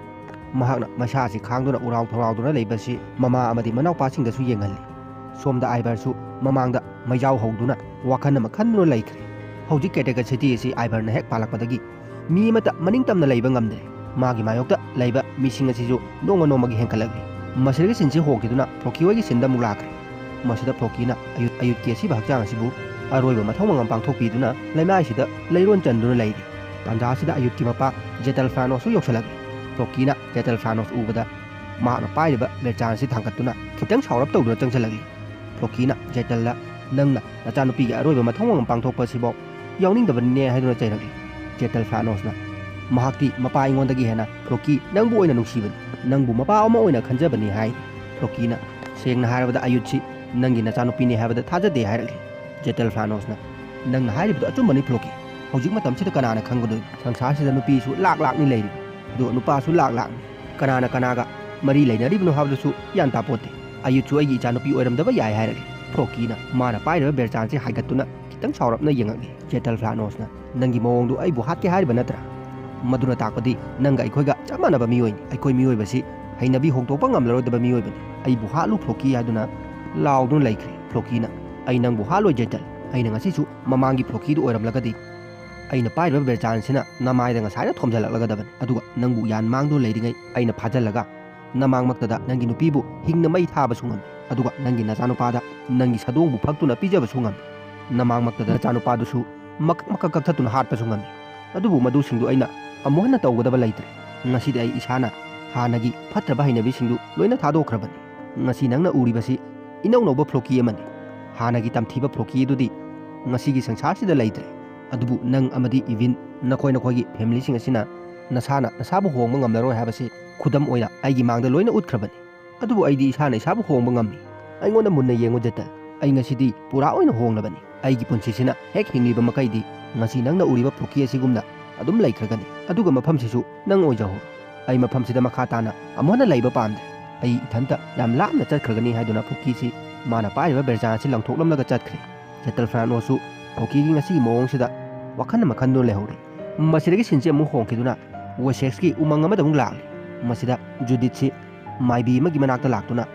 ꯃꯍꯥꯛꯅ ꯃꯩꯁꯥꯁꯤ ꯈꯥꯡꯗꯨꯅ ꯎꯔꯥꯎ ꯊꯧꯔꯥꯎꯗꯨꯅ ꯂꯩꯕꯁꯤ ꯃꯃꯥ ꯑꯃꯗꯤ ꯃꯅꯥꯎꯄꯥꯁꯤꯡꯗꯁꯨ ꯌꯦꯡꯍꯜꯂꯤ꯫ ꯁꯣꯝꯗ ꯑꯥꯏꯕꯔꯁꯨ ꯃꯃꯥꯡꯗ ꯃꯩꯖꯥꯎ ꯍꯧꯗꯨꯅ ꯋꯥꯈꯜ ꯑꯃ ꯈꯟꯗꯨꯅ ꯂꯩꯈ꯭ꯔꯦ꯫ ꯍꯧꯖꯤꯛ ꯀꯦꯇꯦꯒꯠ ꯁꯤꯇꯤ ꯑꯁꯤ ꯑꯥꯏꯕꯔꯅ ꯍꯦꯛ ꯄꯥꯜꯂꯛꯄꯗꯒꯤ ꯃꯤ ꯑꯃꯠꯇ ꯃꯅꯤꯡ ꯇꯝꯅ ꯂꯩꯕ ꯉꯝꯗ꯭ꯔꯦ꯫ ꯃꯥꯒꯤ ꯃꯥꯌꯣꯛꯇ ꯂꯩꯕ ꯃꯤꯁꯤꯡ ꯑꯁꯤꯁꯨ ꯅꯣꯡꯃ ꯅꯣꯡꯃꯒꯤ ꯍꯦꯟꯒꯠꯂꯛꯂꯤ꯫ ꯃꯁꯤꯗꯒꯤ ꯁꯤꯟꯁꯤ ꯍꯣꯡꯈꯤꯗꯨꯅ ꯐ꯭ꯂꯣꯀꯤ ꯍꯣꯏꯒꯤ ꯁꯤꯟꯗ ꯑꯃꯨꯛ ꯂꯥꯛꯈ꯭ꯔꯦ꯫ ꯃꯁꯤꯗ ꯐ꯭ꯂꯣꯀꯤꯅ ꯑꯌꯨꯠ, ꯑꯌꯨꯠꯀꯤ ꯑꯁꯤꯕ ꯍꯛꯆꯥꯡ ꯑꯁꯤꯕꯨ ꯑꯔꯣꯏꯕ ꯃꯊꯧ ꯃꯉꯝ ꯄꯥꯡꯊꯣꯛꯄꯤꯗꯨꯅ ꯂꯩꯃꯥꯏꯁꯤꯗ ꯂꯩꯔꯣꯟ ꯆꯟꯗꯨꯅ ꯂꯩꯔꯤ꯫ ꯇꯥꯟꯖꯥ ꯑꯁꯤꯗ ꯑꯌꯨꯠꯀꯤ ꯃꯄꯥ ꯖꯦꯇꯜ ꯐ꯭ꯔꯥꯅꯣꯁꯁꯨ ꯌꯧꯁꯤꯜꯂꯛꯂꯤ꯫ ꯐ꯭ꯂꯣꯀꯤꯅ ꯖꯦꯇꯜ ꯐ꯭ꯔꯥꯅꯣꯁ ꯎꯕꯗ ꯃꯍꯥꯛꯅ ꯄꯥꯏꯔꯤꯕ ꯃꯦꯔꯆꯥꯟ ꯑꯁꯤ ꯊꯥꯡꯒꯠꯇꯨꯅ ꯈꯤꯇꯪ ꯁꯥꯎꯔꯞ ꯇꯧꯗꯨꯅ ꯆꯪꯁꯤꯜꯂꯛꯂꯤ꯫ ꯐ꯭ꯂꯣꯀꯤꯅ ꯖꯦꯇꯜꯗ, "ꯅꯪꯅ ꯅꯆꯥꯅꯨꯄꯤꯒꯤ ꯑꯔꯣꯏꯕ ꯃꯊꯧ ꯃꯉꯝ ꯄꯥꯡꯊꯣꯛꯄ ꯑꯁꯤꯐꯥꯎ ꯌꯥꯎꯅꯤꯡꯗꯕꯅꯤꯅꯦ" ꯍꯥꯏꯗꯨꯅ ꯆꯩꯔꯛꯂꯤ꯫ ꯖꯦꯇꯜ ꯐ꯭ꯔꯥꯅꯣꯁꯅ, "ꯃꯍꯥꯛꯇꯤ ꯃꯄꯥ ꯑꯩꯉꯣꯟꯗꯒꯤ ꯍꯦꯟꯅ ꯐ꯭ꯂꯣꯀꯤ ꯅꯪꯕꯨ ꯑꯣꯏꯅ ꯅꯨꯡꯁꯤꯕꯅꯤ, ꯅꯪꯕꯨ ꯃꯄꯥ ꯑꯃ ꯑꯣꯏꯅ ꯈꯟꯖꯕꯅꯤ" ꯍꯥꯏ꯫ ꯐ꯭ꯂꯣꯀꯤꯅ, ꯁꯦꯡꯅ ꯍꯥꯏꯔꯕꯗ ꯑꯌꯨꯠꯁꯤ ꯅꯪꯒꯤ ꯅꯆꯥꯅꯨꯄꯤꯅꯤ ꯍꯥꯏꯕꯗ ꯊꯥꯖꯗꯦ ꯍꯥꯏꯔꯛꯂꯤ꯫ ꯖꯦꯇꯜ ꯐ꯭ꯂꯥꯅꯣꯁꯅ, "ꯅꯪꯅ ꯍꯥꯏꯔꯤꯕꯗꯨ ꯑꯆꯨꯝꯕꯅꯤ ꯐ꯭ꯂꯣꯀꯤ꯫ ꯍꯧꯖꯤꯛ ꯃꯇꯝꯁꯤꯗ ꯀꯅꯥꯅ ꯈꯪꯒꯗꯣꯏꯅꯣ? ꯁꯪꯁꯥꯔꯁꯤꯗ ꯅꯨꯄꯤꯁꯨ ꯂꯥꯛ ꯂꯥꯛꯅꯤ ꯂꯩꯔꯤꯕ, ꯑꯗꯨꯒ ꯅꯨꯄꯥꯁꯨ ꯂꯥꯛ ꯂꯥꯛꯅꯤ꯫ ꯀꯅꯥꯅ ꯀꯅꯥꯒ ꯃꯔꯤ ꯂꯩꯅꯔꯤꯕꯅꯣ ꯍꯥꯏꯕꯗꯨꯁꯨ ꯒ꯭ꯌꯥꯟ ꯇꯥꯄꯣꯠꯇꯦ꯫ ꯑꯌꯨꯠꯁꯨ ꯑꯩꯒꯤ ꯏꯆꯥꯅꯨꯄꯤ ꯑꯣꯏꯔꯝꯗꯕ ꯌꯥꯏ" ꯍꯥꯏꯔꯛꯂꯤ꯫ ꯐ꯭ꯂꯣꯀꯤꯅ ꯃꯥꯅ ꯄꯥꯏꯔꯤꯕ ꯕꯦꯔꯆꯥꯟꯁꯤ ꯍꯥꯏꯒꯠꯇꯨꯅ ꯈꯤꯇꯪ ꯁꯥꯎꯔꯞꯅ ꯌꯦꯡꯉꯛꯂꯤ꯫ ꯖꯦꯇꯜ ꯐ꯭ꯂꯥꯅꯣꯁꯅ, "ꯅꯪꯒꯤ ꯃꯑꯣꯡꯗꯨ ꯑꯩꯕꯨ ꯍꯥꯠꯀꯦ ꯍꯥꯏꯔꯤꯕ ꯅꯠꯇ꯭ꯔꯥ? ꯃꯗꯨꯅ ꯇꯥꯛꯄꯗꯤ ꯅꯪꯒ ꯑꯩꯈꯣꯏꯒ ꯆꯞ ꯃꯥꯟꯅꯕ ꯃꯤꯑꯣꯏꯅꯤ꯫ ꯑꯩꯈꯣꯏ ꯃꯤꯑꯣꯏꯕꯁꯤ ꯍꯩꯅꯕꯤ ꯍꯣꯡꯗꯣꯛꯄ ꯉꯝꯂꯔꯣꯏꯗꯕ ꯃꯤꯑꯣꯏꯕꯅꯤ꯫ ꯑꯩꯕꯨ ꯍꯥꯠꯂꯨ ꯐ꯭ꯂꯣꯀꯤ" ꯍꯥꯏꯗꯨꯅ ꯂꯥꯎꯗꯨꯅ ꯂꯩꯈ꯭ꯔꯦ꯫ ꯐ꯭ꯂꯣꯀꯤꯅ, "ꯑꯩ ꯅꯪꯕꯨ ꯍꯥꯠꯂꯣꯏ ꯖꯦꯇꯜ꯫ ꯑꯩꯅ ꯉꯁꯤꯁꯨ ꯃꯃꯥꯡꯒꯤ ꯐ꯭ꯂꯣꯀꯤꯗꯨ ꯑꯣꯏꯔꯝꯂꯒꯗꯤ ꯑꯩꯅ ꯄꯥꯏꯔꯤꯕ ꯕꯦꯔꯆꯥꯟꯁꯤꯅ ꯅꯃꯥꯏꯗ ꯉꯁꯥꯏꯅ ꯊꯣꯝꯖꯤꯜꯂꯛꯂꯒꯗꯕꯅꯤ꯫ ꯑꯗꯨꯒ ꯅꯪꯕꯨ ꯌꯥꯟ ꯃꯥꯡꯗꯨꯅ ꯂꯩꯔꯤꯉꯩ ꯑꯩꯅ ꯐꯥꯖꯤꯜꯂꯒ ꯅꯃꯥꯡꯃꯛꯇꯗ ꯅꯪꯒꯤ ꯅꯨꯄꯤꯕꯨ ꯍꯤꯡꯅ ꯃꯩ ꯊꯥꯕꯁꯨ ꯉꯝꯃꯤ꯫ ꯑꯗꯨꯒ ꯅꯪꯒꯤ ꯅꯆꯥꯅꯨꯄꯥꯗ ꯅꯪꯒꯤ ꯁꯥꯗꯣꯡꯕꯨ ꯐꯛꯇꯨꯅ ꯄꯤꯖꯕꯁꯨ ꯉꯝꯃꯤ꯫ ꯅꯃꯥꯡꯃꯛꯇꯗ ꯅꯆꯥꯅꯨꯄꯥꯗꯨꯁꯨ ꯃꯀꯛ ꯃꯀꯛ ꯀꯛꯊꯠꯇꯨꯅ ꯍꯥꯠꯄꯁꯨ ꯉꯝꯃꯤ꯫ ꯑꯗꯨꯕꯨ ꯃꯗꯨꯁꯤꯡꯗꯨ ꯑꯩꯅ ꯑꯃꯨꯛ ꯍꯟꯅ ꯇꯧꯒꯗꯕ ꯂꯩꯇ꯭ꯔꯦ꯫ ꯉꯁꯤꯗꯤ ꯑꯩ ꯏꯁꯥꯅ ꯍꯥꯟꯅꯒꯤ ꯐꯠꯇ꯭ꯔꯕ ꯍꯩꯅꯕꯤꯁꯤꯡꯗꯨ ꯂꯣꯏꯅ ꯊꯥꯗꯣꯛꯈ꯭ꯔꯕꯅꯤ꯫ ꯉꯁꯤ ꯅꯪꯅ ꯎꯔꯤꯕꯁꯤ ꯏꯅꯧ ꯅꯧꯕ ꯐ꯭ꯂꯣꯀꯤ ꯑꯃꯅꯤ꯫ ꯍꯥꯟꯅꯒꯤ ꯇꯝꯊꯤꯕ ꯐ꯭ꯂꯣꯀꯤ ꯑꯗꯨꯗꯤ ꯉꯁꯤꯒꯤ ꯁꯪꯁꯥꯔꯁꯤꯗ ꯂꯩꯇ꯭ꯔꯦ꯫ ꯑꯗꯨꯕꯨ ꯅꯪ ꯑꯃꯗꯤ ꯏꯚꯤꯟ ꯅꯈꯣꯏ ꯅꯈꯣꯏꯒꯤ ꯐꯦꯃꯤꯂꯤꯁꯤꯡ ꯑꯁꯤꯅ ꯅꯁꯥꯅ ꯅꯁꯥꯕꯨ ꯍꯣꯡꯕ ꯉꯝꯂꯔꯣꯏ ꯍꯥꯏꯕꯁꯤ ꯈꯨꯗꯝ ꯑꯣꯏꯅ ꯑꯩꯒꯤ ꯃꯥꯡꯗ ꯂꯣꯏꯅ ꯎꯠꯈ꯭ꯔꯕꯅꯤ꯫ ꯑꯗꯨꯕꯨ ꯑꯩꯗꯤ ꯏꯁꯥꯅ ꯏꯁꯥꯕꯨ ꯍꯣꯡꯕ ꯉꯝꯃꯤ꯫ ꯑꯩꯉꯣꯟꯗ ꯃꯨꯟꯅ ꯌꯦꯡꯉꯨ ꯖꯦꯇꯜ, ꯑꯩ ꯉꯁꯤꯗꯤ ꯄꯨꯔꯥ ꯑꯣꯏꯅ ꯍꯣꯡꯂꯕꯅꯤ꯫ ꯑꯩꯒꯤ ꯄꯨꯟꯁꯤꯁꯤꯅ ꯍꯦꯛ ꯍꯤꯡꯂꯤꯕ ꯃꯈꯩꯗꯤ ꯉꯁꯤ ꯅꯪꯅ ꯎꯔꯤꯕ ꯐ꯭ꯂꯣꯀꯤ ꯑꯁꯤꯒꯨꯝꯅ ꯑꯗꯨꯝ ꯂꯩꯈ꯭ꯔꯒꯅꯤ꯫ ꯑꯗꯨꯒ ꯃꯐꯝꯁꯤꯁꯨ ꯅꯪ ꯑꯣꯏꯖꯍꯧꯔꯣ꯫ ꯑꯩ ꯃꯐꯝꯁꯤꯗ ꯃꯈꯥ ꯇꯥꯅ ꯑꯃꯨꯛ ꯍꯟꯅ ꯂꯩꯕ ꯄꯥꯝꯗ꯭ꯔꯦ꯫ ꯑꯩ ꯏꯊꯟꯇ ꯌꯥꯝ ꯂꯥꯞꯅ ꯆꯠꯈ꯭ꯔꯒꯅꯤ" ꯍꯥꯏꯗꯨꯅ ꯐ꯭ꯂꯣꯀꯤꯁꯤ ꯃꯥꯅ ꯄꯥꯏꯔꯤꯕ ꯕꯦꯔꯆꯥꯟ ꯑꯁꯤ ꯂꯪꯊꯣꯛꯂꯝꯂꯒ ꯆꯠꯈ꯭ꯔꯦ꯫ ꯖꯦꯇꯜ ꯐ꯭ꯂꯥꯅꯣꯁꯁꯨ ꯐ꯭ꯂꯣꯀꯤꯒꯤ ꯉꯁꯤꯒꯤ ꯃꯑꯣꯡꯁꯤꯗ ꯋꯥꯈꯜ ꯑꯃ ꯈꯟꯗꯨꯅ ꯂꯩꯍꯧꯔꯦ꯫ ꯃꯁꯤꯗꯒꯤ ꯁꯤꯟꯁꯤ ꯑꯃꯨꯛ ꯍꯣꯡꯈꯤꯗꯨꯅ ꯋꯦꯁꯦꯛꯁꯀꯤ ꯎꯃꯪ ꯑꯃꯗ ꯑꯃꯨꯛ ꯂꯥꯛꯂꯤ꯫ ꯃꯁꯤꯗ ꯖꯨꯗꯤꯠꯁꯤ ꯃꯥꯏꯕꯤ ꯑꯃꯒꯤ ꯃꯅꯥꯛꯇ ꯂꯥꯛꯇꯨꯅ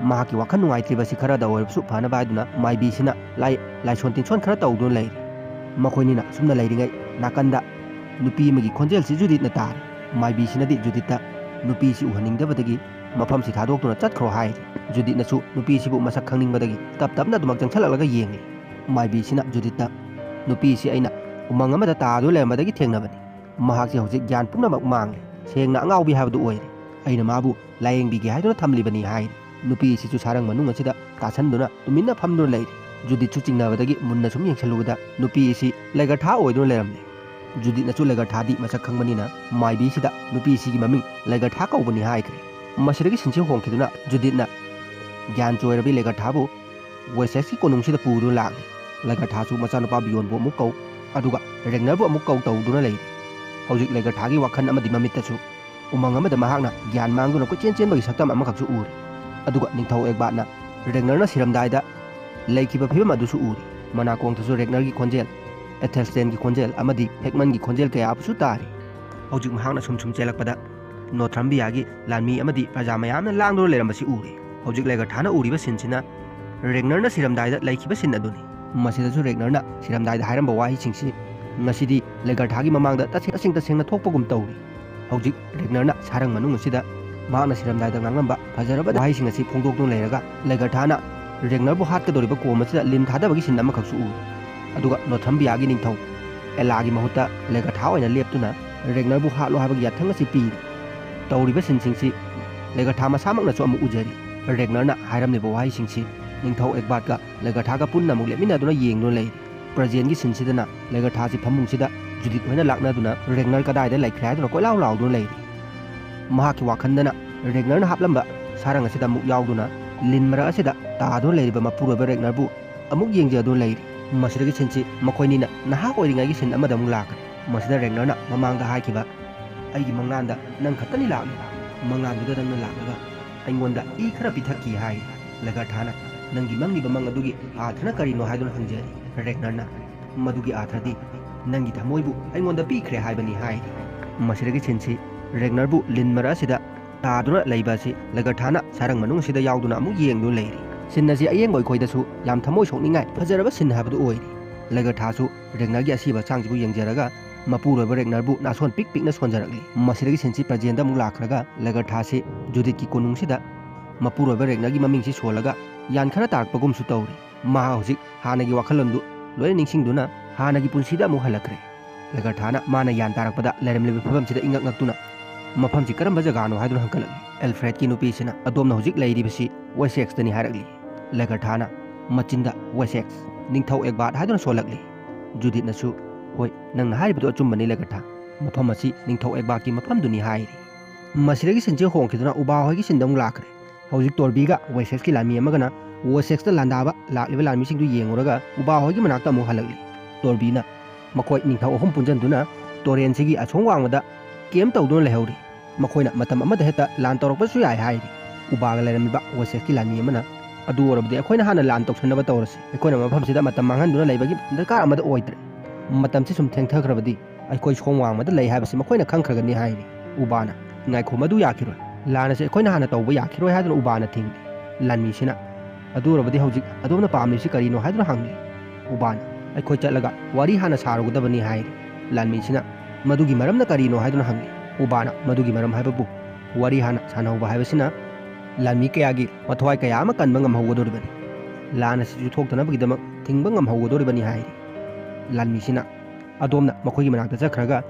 ꯃꯍꯥꯛꯀꯤ ꯋꯥꯈꯜ ꯅꯨꯡꯉꯥꯏꯇ꯭ꯔꯤꯕꯁꯤ ꯈꯔꯗ ꯑꯣꯏꯔꯕꯁꯨ ꯐꯅꯕ ꯍꯥꯏꯗꯨꯅ ꯃꯥꯏꯕꯤꯁꯤꯅ ꯂꯥꯏ-, ꯂꯥꯏꯁꯣꯟ ꯇꯤꯟꯁꯣꯟ ꯈꯔ ꯇꯧꯗꯨꯅ ꯂꯩꯔꯤ꯫ ꯃꯈꯣꯏꯅꯤꯅ ꯑꯁꯨꯝꯅ ꯂꯩꯔꯤꯉꯩ ꯅꯥꯀꯟꯗ ꯅꯨꯄꯤ ꯑꯃꯒꯤ ꯈꯣꯟꯖꯦꯜꯁꯤ ꯖꯨꯗꯤꯠꯅ ꯇꯥꯔꯤ꯫ ꯃꯥꯏꯕꯤꯁꯤꯅꯗꯤ ꯖꯨꯗꯤꯠꯇ ꯅꯨꯄꯤꯁꯤ ꯎꯍꯟꯅꯤꯡꯗꯕꯗꯒꯤ ꯃꯐꯝꯁꯤ ꯊꯥꯗꯣꯛꯇꯨꯅ ꯆꯠꯈ꯭ꯔꯣ ꯍꯥꯏꯔꯤ꯫ ꯖꯨꯗꯤꯠꯅꯁꯨ ꯅꯨꯄꯤꯁꯤꯕꯨ ꯃꯁꯛ ꯈꯪꯅꯤꯡꯕꯗꯒꯤ ꯇꯞ ꯇꯞꯅ ꯑꯗꯨꯃꯛ ꯆꯪꯁꯤꯜꯂꯛꯂꯒ ꯌꯦꯡꯂꯤ꯫ ꯃꯥꯏꯕꯤꯁꯤꯅ ꯖꯨꯗꯤꯠꯇ, "ꯅꯨꯄꯤꯁꯤ ꯑꯩꯅ ꯎꯃꯪ ꯑꯃꯗ ꯇꯥꯗꯨꯅ ꯂꯩꯔꯝꯕꯗꯒꯤ ꯊꯦꯡꯅꯕꯅꯤ꯫ ꯃꯍꯥꯛꯁꯤ ꯍꯧꯖꯤꯛ ꯒ꯭ꯌꯥꯟ ꯄꯨꯝꯅꯃꯛ ꯃꯥꯡꯂꯦ꯫ ꯁꯦꯡꯅ ꯑꯉꯥꯎꯕꯤ ꯍꯥꯏꯕꯗꯨ ꯑꯣꯏꯔꯦ꯫ ꯑꯩꯅ ꯃꯥꯕꯨ ꯂꯥꯌꯦꯡꯕꯤꯒꯦ ꯍꯥꯏꯗꯨꯅ ꯊꯝꯂꯤꯕꯅꯤ" ꯍꯥꯏꯔꯤ꯫ ꯅꯨꯄꯤꯁꯤꯁꯨ ꯁꯥꯔꯪ ꯃꯅꯨꯡ ꯑꯁꯤꯗ ꯇꯥꯁꯟꯗꯨꯅ ꯇꯨꯃꯤꯟꯅ ꯐꯝꯗꯨꯅ ꯂꯩꯔꯤ꯫ ꯖꯨꯗꯤꯠꯁꯨ ꯆꯤꯡꯅꯕꯗꯒꯤ ꯃꯨꯟꯅ ꯁꯨꯝ ꯌꯦꯡꯁꯤꯜꯂꯨꯕꯗ ꯅꯨꯄꯤ ꯑꯁꯤ ꯂꯩꯒꯔꯊꯥ ꯑꯣꯏꯗꯨꯅ ꯂꯩꯔꯝꯂꯦ꯫ ꯖꯨꯗꯤꯠꯅꯁꯨ ꯂꯩꯒꯔꯊꯥꯗꯤ ꯃꯁꯛ ꯈꯪꯕꯅꯤꯅ ꯃꯥꯏꯕꯤꯁꯤꯗ ꯅꯨꯄꯤꯁꯤꯒꯤ ꯃꯃꯤꯡ ꯂꯩꯒꯔꯊꯥ ꯀꯧꯕꯅꯤ ꯍꯥꯏꯈ꯭ꯔꯦ꯫ ꯃꯁꯤꯗꯒꯤ ꯁꯤꯟꯁꯤ ꯍꯣꯡꯈꯤꯗꯨꯅ ꯖꯨꯗꯤꯠꯅ, ꯒ꯭ꯌꯥꯟ ꯆꯣꯏꯔꯕꯤ ꯂꯦꯒꯔꯊꯥꯕꯨ ꯋꯦꯁꯦꯛꯁꯀꯤ ꯀꯣꯅꯨꯡꯁꯤꯗ ꯄꯨꯗꯨꯅ ꯂꯥꯛꯂꯤ꯫ ꯂꯦꯒꯔꯊꯥꯁꯨ ꯃꯆꯥꯅꯨꯄꯥ ꯕꯤꯌꯣꯟꯕꯨ ꯑꯃꯨꯛ ꯀꯧ, ꯑꯗꯨꯒ ꯔꯦꯒꯅꯔꯕꯨ ꯑꯃꯨꯛ ꯀꯧ ꯇꯧꯗꯨꯅ ꯂꯩꯔꯤ꯫ ꯍꯧꯖꯤꯛ ꯂꯦꯒꯔꯊꯥꯒꯤ ꯋꯥꯈꯜ ꯑꯃꯗꯤ ꯃꯃꯤꯠꯇꯁꯨ ꯎꯃꯪ ꯑꯃꯗ ꯃꯍꯥꯛꯅ ꯒ꯭ꯌꯥꯟ ꯃꯥꯡꯗꯨꯅ ꯀꯣꯏꯆꯦꯟ ꯆꯦꯟꯕꯒꯤ ꯁꯛꯇꯝ ꯑꯃꯈꯛꯁꯨ ꯎꯔꯤ꯫ ꯑꯗꯨꯒ ꯅꯤꯡꯊꯧ ꯑꯦꯒꯕꯥꯠꯅ ꯔꯦꯒꯅꯔꯅ ꯁꯤꯔꯝꯗꯥꯏꯗ ꯂꯩꯈꯤꯕ ꯐꯤꯕꯝ ꯑꯗꯨꯁꯨ ꯎꯔꯤ꯫ ꯃꯅꯥꯀꯣꯡꯗꯁꯨ ꯔꯦꯒꯅꯔꯒꯤ ꯈꯣꯟꯖꯦꯜ, ꯑꯦꯊꯦꯜꯁꯇꯦꯟꯒꯤ ꯈꯣꯟꯖꯦꯜ ꯑꯃꯗꯤ ꯐꯦꯛꯃꯟꯒꯤ ꯈꯣꯟꯖꯦꯜ ꯀꯌꯥꯕꯨꯁꯨ ꯇꯥꯔꯤ꯫ ꯍꯧꯖꯤꯛ ꯃꯍꯥꯛꯅ ꯁꯨꯝ ꯁꯨꯝ ꯆꯦꯜꯂꯛꯄꯗ ꯅꯣꯊ꯭ꯔꯝꯕꯤꯌꯥꯒꯤ ꯂꯥꯟꯃꯤ ꯑꯃꯗꯤ ꯄ꯭ꯔꯖꯥ ꯃꯌꯥꯝꯅ ꯂꯥꯡꯗꯨꯅ ꯂꯩꯔꯝꯕꯁꯤ ꯎꯔꯤ꯫ ꯍꯧꯖꯤꯛ ꯂꯦꯒꯔꯊꯥꯅ ꯎꯔꯤꯕ ꯁꯤꯟꯁꯤꯅ ꯔꯦꯒꯅꯔꯅ ꯁꯤꯔꯝꯗꯥꯏꯗ ꯂꯩꯈꯤꯕ ꯁꯤꯟ ꯑꯗꯨꯅꯤ꯫ ꯃꯁꯤꯗꯁꯨ ꯔꯦꯒꯅꯔꯅ ꯁꯤꯔꯝꯗꯥꯏꯗ ꯍꯥꯏꯔꯝꯕ ꯋꯥꯍꯩꯁꯤꯡꯁꯤ ꯉꯁꯤꯗꯤ ꯂꯦꯒꯔꯊꯥꯒꯤ ꯃꯃꯥꯡꯗ ꯇꯁꯦꯡ ꯇꯁꯦꯡꯅ ꯊꯣꯛꯄꯒꯨꯝ ꯇꯧꯔꯤ꯫ ꯍꯧꯖꯤꯛ ꯔꯦꯒꯅꯔꯅ ꯁꯥꯔꯪ ꯃꯅꯨꯡ ꯑꯁꯤꯗ ꯃꯍꯥꯛꯅ ꯁꯤꯔꯝꯗꯥꯏꯗ ꯉꯥꯡꯂꯝꯕ ꯐꯖꯔꯕ ꯋꯥꯍꯩꯁꯤꯡ ꯑꯁꯤ ꯐꯣꯡꯗꯣꯛꯇꯨꯅ ꯂꯩꯔꯒ ꯂꯦꯒꯔꯊꯥꯅ ꯔꯦꯒꯅꯔꯕꯨ ꯍꯥꯠꯀꯗꯧꯔꯤꯕ ꯀꯣꯝ ꯑꯁꯤꯗ ꯂꯤꯟ ꯊꯥꯗꯕꯒꯤ ꯁꯤꯟ ꯑꯃꯈꯛꯁꯨ ꯎꯔꯤ꯫ ꯑꯗꯨꯒ ꯅꯣꯊ꯭ꯔꯝꯕꯤꯌꯥꯒꯤ ꯅꯤꯡꯊꯧ ꯑꯦꯂꯥꯒꯤ ꯃꯍꯨꯠꯇ ꯂꯦꯒꯔꯊꯥ ꯑꯣꯏꯅ ꯂꯦꯞꯇꯨꯅ ꯔꯦꯒꯅꯔꯕꯨ ꯍꯥꯠꯂꯣ ꯍꯥꯏꯕꯒꯤ ꯌꯥꯊꯪ ꯑꯁꯤ ꯄꯤꯔꯤ꯫ ꯇꯧꯔꯤꯕ ꯁꯤꯟꯁꯤꯡꯁꯤ ꯂꯦꯒꯔꯊꯥ ꯃꯁꯥꯃꯛꯅꯁꯨ ꯑꯃꯨꯛ ꯎꯖꯔꯤ꯫ ꯔꯦꯒꯅꯔꯅ ꯍꯥꯏꯔꯝꯂꯤꯕ ꯋꯥꯍꯩꯁꯤꯡꯁꯤ ꯅꯤꯡꯊꯧ ꯑꯦꯒꯕꯥꯠꯀ ꯂꯦꯒꯔꯊꯥꯒ ꯄꯨꯟꯅ ꯑꯃꯨꯛ ꯂꯦꯞꯃꯤꯟꯅꯗꯨꯅ ꯌꯦꯡꯗꯨꯅ ꯂꯩꯔꯤ꯫ ꯄ꯭ꯔꯖꯦꯟꯒꯤ ꯁꯤꯟꯁꯤꯗꯅ ꯂꯦꯒꯔꯊꯥꯁꯤ ꯐꯃꯨꯡꯁꯤꯗ ꯖꯨꯗꯤꯠ ꯍꯣꯏꯅ ꯂꯥꯛꯅꯗꯨꯅ ꯔꯦꯒꯅꯔ ꯀꯗꯥꯏꯗ ꯂꯩꯈ꯭ꯔꯦ ꯍꯥꯏꯗꯨꯅ ꯀꯣꯏꯂꯥꯎ ꯂꯥꯎꯗꯨꯅ ꯂꯩꯔꯤ꯫ ꯃꯍꯥꯛꯀꯤ ꯋꯥꯈꯟꯗꯅ ꯔꯦꯒꯅꯔꯅ ꯍꯥꯞꯂꯝꯕ ꯁꯥꯔꯪ ꯑꯁꯤꯗ ꯑꯃꯨꯛ ꯌꯥꯎꯗꯨꯅ ꯂꯤꯟ ꯃꯔꯛ ꯑꯁꯤꯗ ꯇꯥꯗꯨꯅ ꯂꯩꯔꯤꯕ ꯃꯄꯨꯔꯣꯏꯕ ꯔꯦꯒꯅꯔꯕꯨ ꯑꯃꯨꯛ ꯌꯦꯡꯖꯗꯨꯅ ꯂꯩꯔꯤ꯫ ꯃꯁꯤꯗꯒꯤ ꯁꯤꯟꯁꯤ ꯃꯈꯣꯏꯅꯤꯅ ꯅꯍꯥ ꯑꯣꯏꯔꯤꯉꯩꯒꯤ ꯁꯤꯟ ꯑꯃꯗ ꯑꯃꯨꯛ ꯂꯥꯛꯈ꯭ꯔꯦ꯫ ꯃꯁꯤꯗ ꯔꯦꯒꯅꯔꯅ ꯃꯃꯥꯡꯗ ꯍꯥꯏꯈꯤꯕ, "ꯑꯩꯒꯤ ꯃꯪꯂꯥꯟꯗ ꯅꯪ ꯈꯛꯇꯅꯤ ꯂꯥꯛꯂꯤ, ꯃꯪꯂꯥꯟꯗꯨꯗ ꯅꯪꯅ ꯂꯥꯛꯂꯒ ꯑꯩꯉꯣꯟꯗ ꯏ ꯈꯔ ꯄꯤꯊꯛꯈꯤ" ꯍꯥꯏ꯫ ꯂꯦꯒꯔꯊꯥꯅ, "ꯅꯪꯒꯤ ꯃꯪꯂꯤꯕ ꯃꯪ ꯑꯗꯨꯒꯤ ꯑꯥꯔꯊꯅ ꯀꯔꯤꯅꯣ?" ꯍꯥꯏꯗꯨꯅ ꯍꯪꯖꯔꯤ꯫ ꯔꯦꯒꯅꯔꯅ, "ꯃꯗꯨꯒꯤ ꯑꯥꯔꯊꯗꯤ ꯅꯪꯒꯤ ꯊꯃꯣꯏꯕꯨ ꯑꯩꯉꯣꯟꯗ ꯄꯤꯈ꯭ꯔꯦ ꯍꯥꯏꯕꯅꯤ" ꯍꯥꯏꯔꯤ꯫ ꯃꯁꯤꯗꯒꯤ ꯁꯤꯟꯁꯤ ꯔꯦꯒꯅꯔꯕꯨ ꯂꯤꯟ ꯃꯔꯛ ꯑꯁꯤꯗ ꯇꯥꯗꯨꯅ ꯂꯩꯕ ꯑꯁꯤ ꯂꯦꯒꯔꯊꯥꯅ ꯁꯥꯔꯪ ꯃꯅꯨꯡ ꯑꯁꯤꯗ ꯌꯥꯎꯗꯨꯅ ꯑꯃꯨꯛ ꯌꯦꯡꯗꯨꯅ ꯂꯩꯔꯤ꯫ ꯁꯤꯟ ꯑꯁꯤ ꯑꯌꯦꯡꯕ ꯑꯩꯈꯣꯏꯗꯁꯨ ꯌꯥꯝ ꯊꯃꯣꯏ ꯁꯣꯛꯅꯤꯡꯉꯥꯏ ꯐꯖꯔꯕ ꯁꯤꯟ ꯍꯥꯏꯕꯗꯨ ꯑꯣꯏꯔꯤ꯫ ꯂꯦꯒꯔꯊꯥꯁꯨ ꯔꯦꯒꯅꯔꯒꯤ ꯑꯁꯤꯕ ꯍꯛꯆꯥꯡꯁꯤꯕꯨ ꯌꯦꯡꯖꯔꯒ ꯃꯄꯨꯔꯣꯏꯕ ꯔꯦꯒꯅꯔꯕꯨ ꯅꯥꯁꯣꯟ ꯄꯤꯛ ꯄꯤꯛꯅ ꯁꯣꯟꯖꯔꯛꯂꯤ꯫ ꯃꯁꯤꯗꯒꯤ ꯁꯤꯟꯁꯤ ꯄ꯭ꯔꯖꯦꯟꯗ ꯑꯃꯨꯛ ꯂꯥꯛꯈ꯭ꯔꯒ ꯂꯦꯒꯔꯊꯥꯁꯤ ꯖꯨꯗꯤꯠꯀꯤ ꯀꯣꯅꯨꯡꯁꯤꯗ ꯃꯄꯨꯔꯣꯏꯕ ꯔꯦꯒꯅꯔꯒꯤ ꯃꯃꯤꯡꯁꯤ ꯁꯣꯜꯂꯒ ꯌꯥꯟ ꯈꯔ ꯇꯥꯔꯛꯄꯒꯨꯝꯁꯨ ꯇꯧꯔꯤ꯫ ꯃꯍꯥꯛ ꯍꯧꯖꯤꯛ ꯍꯥꯟꯅꯒꯤ ꯋꯥꯈꯜꯂꯣꯟꯗꯨ ꯂꯣꯏꯅ ꯅꯤꯡꯁꯤꯡꯗꯨꯅ ꯍꯥꯟꯅꯒꯤ ꯄꯨꯟꯁꯤꯗ ꯑꯃꯨꯛ ꯍꯜꯂꯛꯈ꯭ꯔꯦ꯫ ꯂꯦꯒꯔꯊꯥꯅ ꯃꯥꯅ ꯌꯥꯟ ꯇꯥꯔꯛꯄꯗ ꯂꯩꯔꯝꯂꯤꯕ ꯐꯤꯕꯝꯁꯤꯗ ꯏꯉꯛ ꯉꯛꯇꯨꯅ, "ꯃꯐꯝꯁꯤ ꯀꯔꯝꯕ ꯖꯒꯥꯅꯣ?" ꯍꯥꯏꯗꯨꯅ ꯍꯪꯒꯠꯂꯛꯂꯤ꯫ ꯑꯦꯜꯐ꯭ꯔꯦꯗꯀꯤ ꯅꯨꯄꯤꯁꯤꯅ, "ꯑꯗꯣꯝꯅ ꯍꯧꯖꯤꯛ ꯂꯩꯔꯤꯕꯁꯤ ꯋꯦꯁꯦꯛꯁꯇꯅꯤ" ꯍꯥꯏꯔꯛꯂꯤ꯫ ꯂꯦꯒꯔꯊꯥꯅ ꯃꯆꯤꯟꯗ "ꯋꯦꯁꯦꯛꯁ, ꯅꯤꯡꯊꯧ ꯑꯦꯒꯕꯥꯠ" ꯍꯥꯏꯗꯨꯅ ꯁꯣꯜꯂꯛꯂꯤ꯫ ꯖꯨꯗꯤꯠꯅꯁꯨ, "ꯍꯣꯏ, ꯅꯪꯅ ꯍꯥꯏꯔꯤꯕꯗꯨ ꯑꯆꯨꯝꯕꯅꯤ ꯂꯦꯒꯔꯊꯥ, ꯃꯐꯝ ꯑꯁꯤ ꯅꯤꯡꯊꯧ ꯑꯦꯒꯕꯥꯠꯀꯤ ꯃꯐꯝꯗꯨꯅꯤ" ꯍꯥꯏꯔꯤ꯫ ꯃꯁꯤꯗꯒꯤ ꯁꯤꯟꯁꯤ ꯍꯣꯡꯈꯤꯗꯨꯅ ꯎꯕꯥ ꯍꯣꯏꯒꯤ ꯁꯤꯟꯗ ꯑꯃꯨꯛ ꯂꯥꯛꯈ꯭ꯔꯦ꯫ ꯍꯧꯖꯤꯛ ꯇꯣꯔꯕꯤꯒ ꯋꯦꯁꯦꯛꯁꯀꯤ ꯂꯥꯟꯃꯤ ꯑꯃꯒꯅ ꯋꯦꯁꯦꯛꯁꯇ ꯂꯥꯟꯗꯥꯕ ꯂꯥꯛꯂꯤꯕ ꯂꯥꯟꯃꯤꯁꯤꯡꯗꯨ ꯌꯦꯡꯉꯨꯔꯒ ꯎꯕꯥ ꯍꯣꯏꯒꯤ ꯃꯅꯥꯛꯇ ꯑꯃꯨꯛ ꯍꯜꯂꯛꯂꯤ꯫ ꯇꯣꯔꯕꯤꯅ ꯃꯈꯣꯏ ꯅꯤꯡꯊꯧ ꯑꯍꯨꯝ ꯄꯨꯟꯁꯤꯟꯗꯨꯅ ꯇꯣꯔꯦꯟꯁꯤꯒꯤ ꯑꯁꯣꯝ ꯋꯥꯡꯃꯗ ꯀꯦꯝ ꯇꯧꯗꯨꯅ ꯂꯩꯍꯧꯔꯤ꯫ ꯃꯈꯣꯏꯅ ꯃꯇꯝ ꯑꯃꯗ ꯍꯦꯛꯇ ꯂꯥꯟ ꯇꯧꯔꯛꯄꯁꯨ ꯌꯥꯏ ꯍꯥꯏꯔꯤ꯫ ꯎꯕꯥꯒ ꯂꯩꯔꯝꯃꯤꯕ ꯋꯦꯁꯦꯛꯁꯀꯤ ꯂꯥꯟꯃꯤ ꯑꯃꯅ, "ꯑꯗꯨ ꯑꯣꯏꯔꯕꯗꯤ ꯑꯩꯈꯣꯏꯅ ꯍꯥꯟꯅ ꯂꯥꯟ ꯇꯧꯁꯟꯅꯕ ꯇꯧꯔꯁꯤ꯫ ꯑꯩꯈꯣꯏꯅ ꯃꯐꯝꯁꯤꯗ ꯃꯇꯝ ꯃꯥꯡꯍꯟꯗꯨꯅ ꯂꯩꯕꯒꯤ ꯗꯔꯀꯥꯔ ꯑꯃꯗ ꯑꯣꯏꯗ꯭ꯔꯦ꯫ ꯃꯇꯝꯁꯤ ꯁꯨꯝ ꯊꯦꯡꯊꯈ꯭ꯔꯕꯗꯤ ꯑꯩꯈꯣꯏ ꯁꯣꯝ ꯋꯥꯡꯃꯗ ꯂꯩ ꯍꯥꯏꯕꯁꯤ ꯃꯈꯣꯏꯅ ꯈꯪꯈ꯭ꯔꯒꯅꯤ" ꯍꯥꯏꯔꯤ꯫ ꯎꯕꯥꯅ, "ꯉꯥꯏꯈꯣ, ꯃꯗꯨ ꯌꯥꯈꯤꯔꯣꯏ꯫ ꯂꯥꯟ ꯑꯁꯤ ꯑꯩꯈꯣꯏꯅ ꯍꯥꯟꯅ ꯇꯧꯕ ꯌꯥꯈꯤꯔꯣꯏ" ꯍꯥꯏꯗꯨꯅ ꯎꯕꯥꯅ ꯊꯤꯡꯂꯤ꯫ ꯂꯥꯟꯃꯤꯁꯤꯅ, "ꯑꯗꯨ ꯑꯣꯏꯔꯕꯗꯤ ꯍꯧꯖꯤꯛ ꯑꯗꯣꯝꯅ ꯄꯥꯝꯂꯤꯕꯁꯤ ꯀꯔꯤꯅꯣ?" ꯍꯥꯏꯗꯨꯅ ꯍꯪꯂꯤ꯫ ꯎꯕꯥꯅ, "ꯑꯩꯈꯣꯏ ꯆꯠꯂꯒ ꯋꯥꯔꯤ ꯍꯥꯟꯅ ꯁꯥꯔꯨꯒꯗꯕꯅꯤ" ꯍꯥꯏꯔꯤ꯫ ꯂꯥꯟꯃꯤꯁꯤꯅ, "ꯃꯗꯨꯒꯤ ꯃꯔꯝꯅ ꯀꯔꯤꯅꯣ?" ꯍꯥꯏꯗꯨꯅ ꯍꯪꯂꯤ꯫ ꯎꯕꯥꯅ, "ꯃꯗꯨꯒꯤ ꯃꯔꯝ ꯍꯥꯏꯕꯕꯨ ꯋꯥꯔꯤ ꯍꯥꯟꯅ ꯁꯥꯟꯅꯍꯧꯕ ꯍꯥꯏꯕꯁꯤꯅ ꯂꯥꯟꯃꯤ ꯀꯌꯥꯒꯤ ꯃꯊ꯭ꯋꯥꯏ ꯀꯌꯥ ꯑꯃ ꯀꯟꯕ ꯉꯝꯍꯧꯒꯗꯧꯔꯤꯕꯅꯤ꯫ ꯂꯥꯟ ꯑꯁꯤꯁꯨ ꯊꯣꯛꯇꯅꯕꯒꯤꯗꯃꯛ ꯊꯤꯡꯕ ꯉꯝꯍꯧꯒꯗꯧꯔꯤꯕꯅꯤ" ꯍꯥꯏꯔꯤ꯫ ꯂꯥꯟꯃꯤꯁꯤꯅ, "ꯑꯗꯣꯝꯅ ꯃꯈꯣꯏꯒꯤ ꯃꯅꯥꯛꯇ ꯆꯠꯈ꯭ꯔꯒ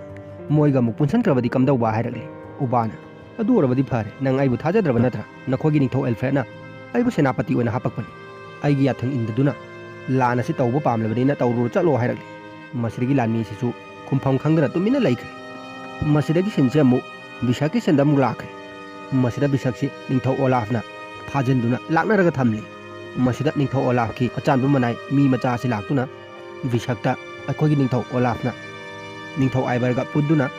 ꯃꯣꯏꯒ ꯑꯃꯨꯛ ꯄꯨꯟꯁꯤꯟꯈ꯭ꯔꯕꯗꯤ ꯀꯝꯗꯧꯕ?" ꯍꯥꯏꯔꯛꯂꯤ꯫ ꯎꯕꯥꯅ, "ꯑꯗꯨ ꯑꯣꯏꯔꯕꯗꯤ ꯐꯔꯦ, ꯅꯪ ꯑꯩꯕꯨ ꯊꯥꯖꯗ꯭ꯔꯕ ꯅꯠꯇ꯭ꯔꯥ? ꯅꯈꯣꯏꯒꯤ ꯅꯤꯡꯊꯧ ꯑꯦꯜꯐ꯭ꯔꯦꯗꯅ ꯑꯩꯕꯨ ꯁꯦꯅꯥꯄꯇꯤ ꯑꯣꯏꯅ ꯍꯥꯄꯛꯄꯅꯤ꯫ ꯑꯩꯒꯤ ꯌꯥꯊꯪ ꯏꯟꯗꯗꯨꯅ ꯂꯥꯟ ꯑꯁꯤ ꯇꯧꯕ ꯄꯥꯝꯂꯕꯅꯤꯅ ꯇꯧꯔꯨꯔꯣ ꯆꯠꯂꯣ" ꯍꯥꯏꯔꯛꯂꯤ꯫ ꯃꯁꯤꯗꯒꯤ ꯂꯥꯟꯃꯤ ꯑꯁꯤꯁꯨ ꯈꯨꯝꯐꯝ ꯈꯪꯗꯅ ꯇꯨꯃꯤꯟꯅ ꯂꯩꯈ꯭ꯔꯦ꯫ ꯃꯁꯤꯗꯒꯤ ꯁꯤꯟꯁꯦ ꯑꯃꯨꯛ ꯕꯤꯁꯛꯀꯤ ꯁꯤꯟꯗ ꯑꯃꯨꯛ ꯂꯥꯛꯈ꯭ꯔꯦ꯫ ꯃꯁꯤꯗ ꯕꯤꯁꯛꯁꯤ ꯅꯤꯡꯊꯧ ꯑꯣꯂꯥꯐꯅ ꯐꯥꯖꯤꯟꯗꯨꯅ ꯂꯥꯛꯅꯔꯒ ꯊꯝꯂꯤ꯫ ꯃꯁꯤꯗ ꯅꯤꯡꯊꯧ ꯑꯣꯂꯥꯐꯀꯤ ꯑꯆꯥꯟꯕ ꯃꯅꯥꯏ ꯃꯤ ꯃꯆꯥ ꯑꯁꯤ ꯂꯥꯛꯇꯨꯅ ꯕꯤꯁꯛꯇ, "ꯑꯩꯈꯣꯏꯒꯤ ꯅꯤꯡꯊꯧ ꯑꯣꯂꯥꯐꯅ ꯅꯤꯡꯊꯧ ꯑꯥꯏꯕꯔꯒ ꯄꯨꯟꯗꯨꯅ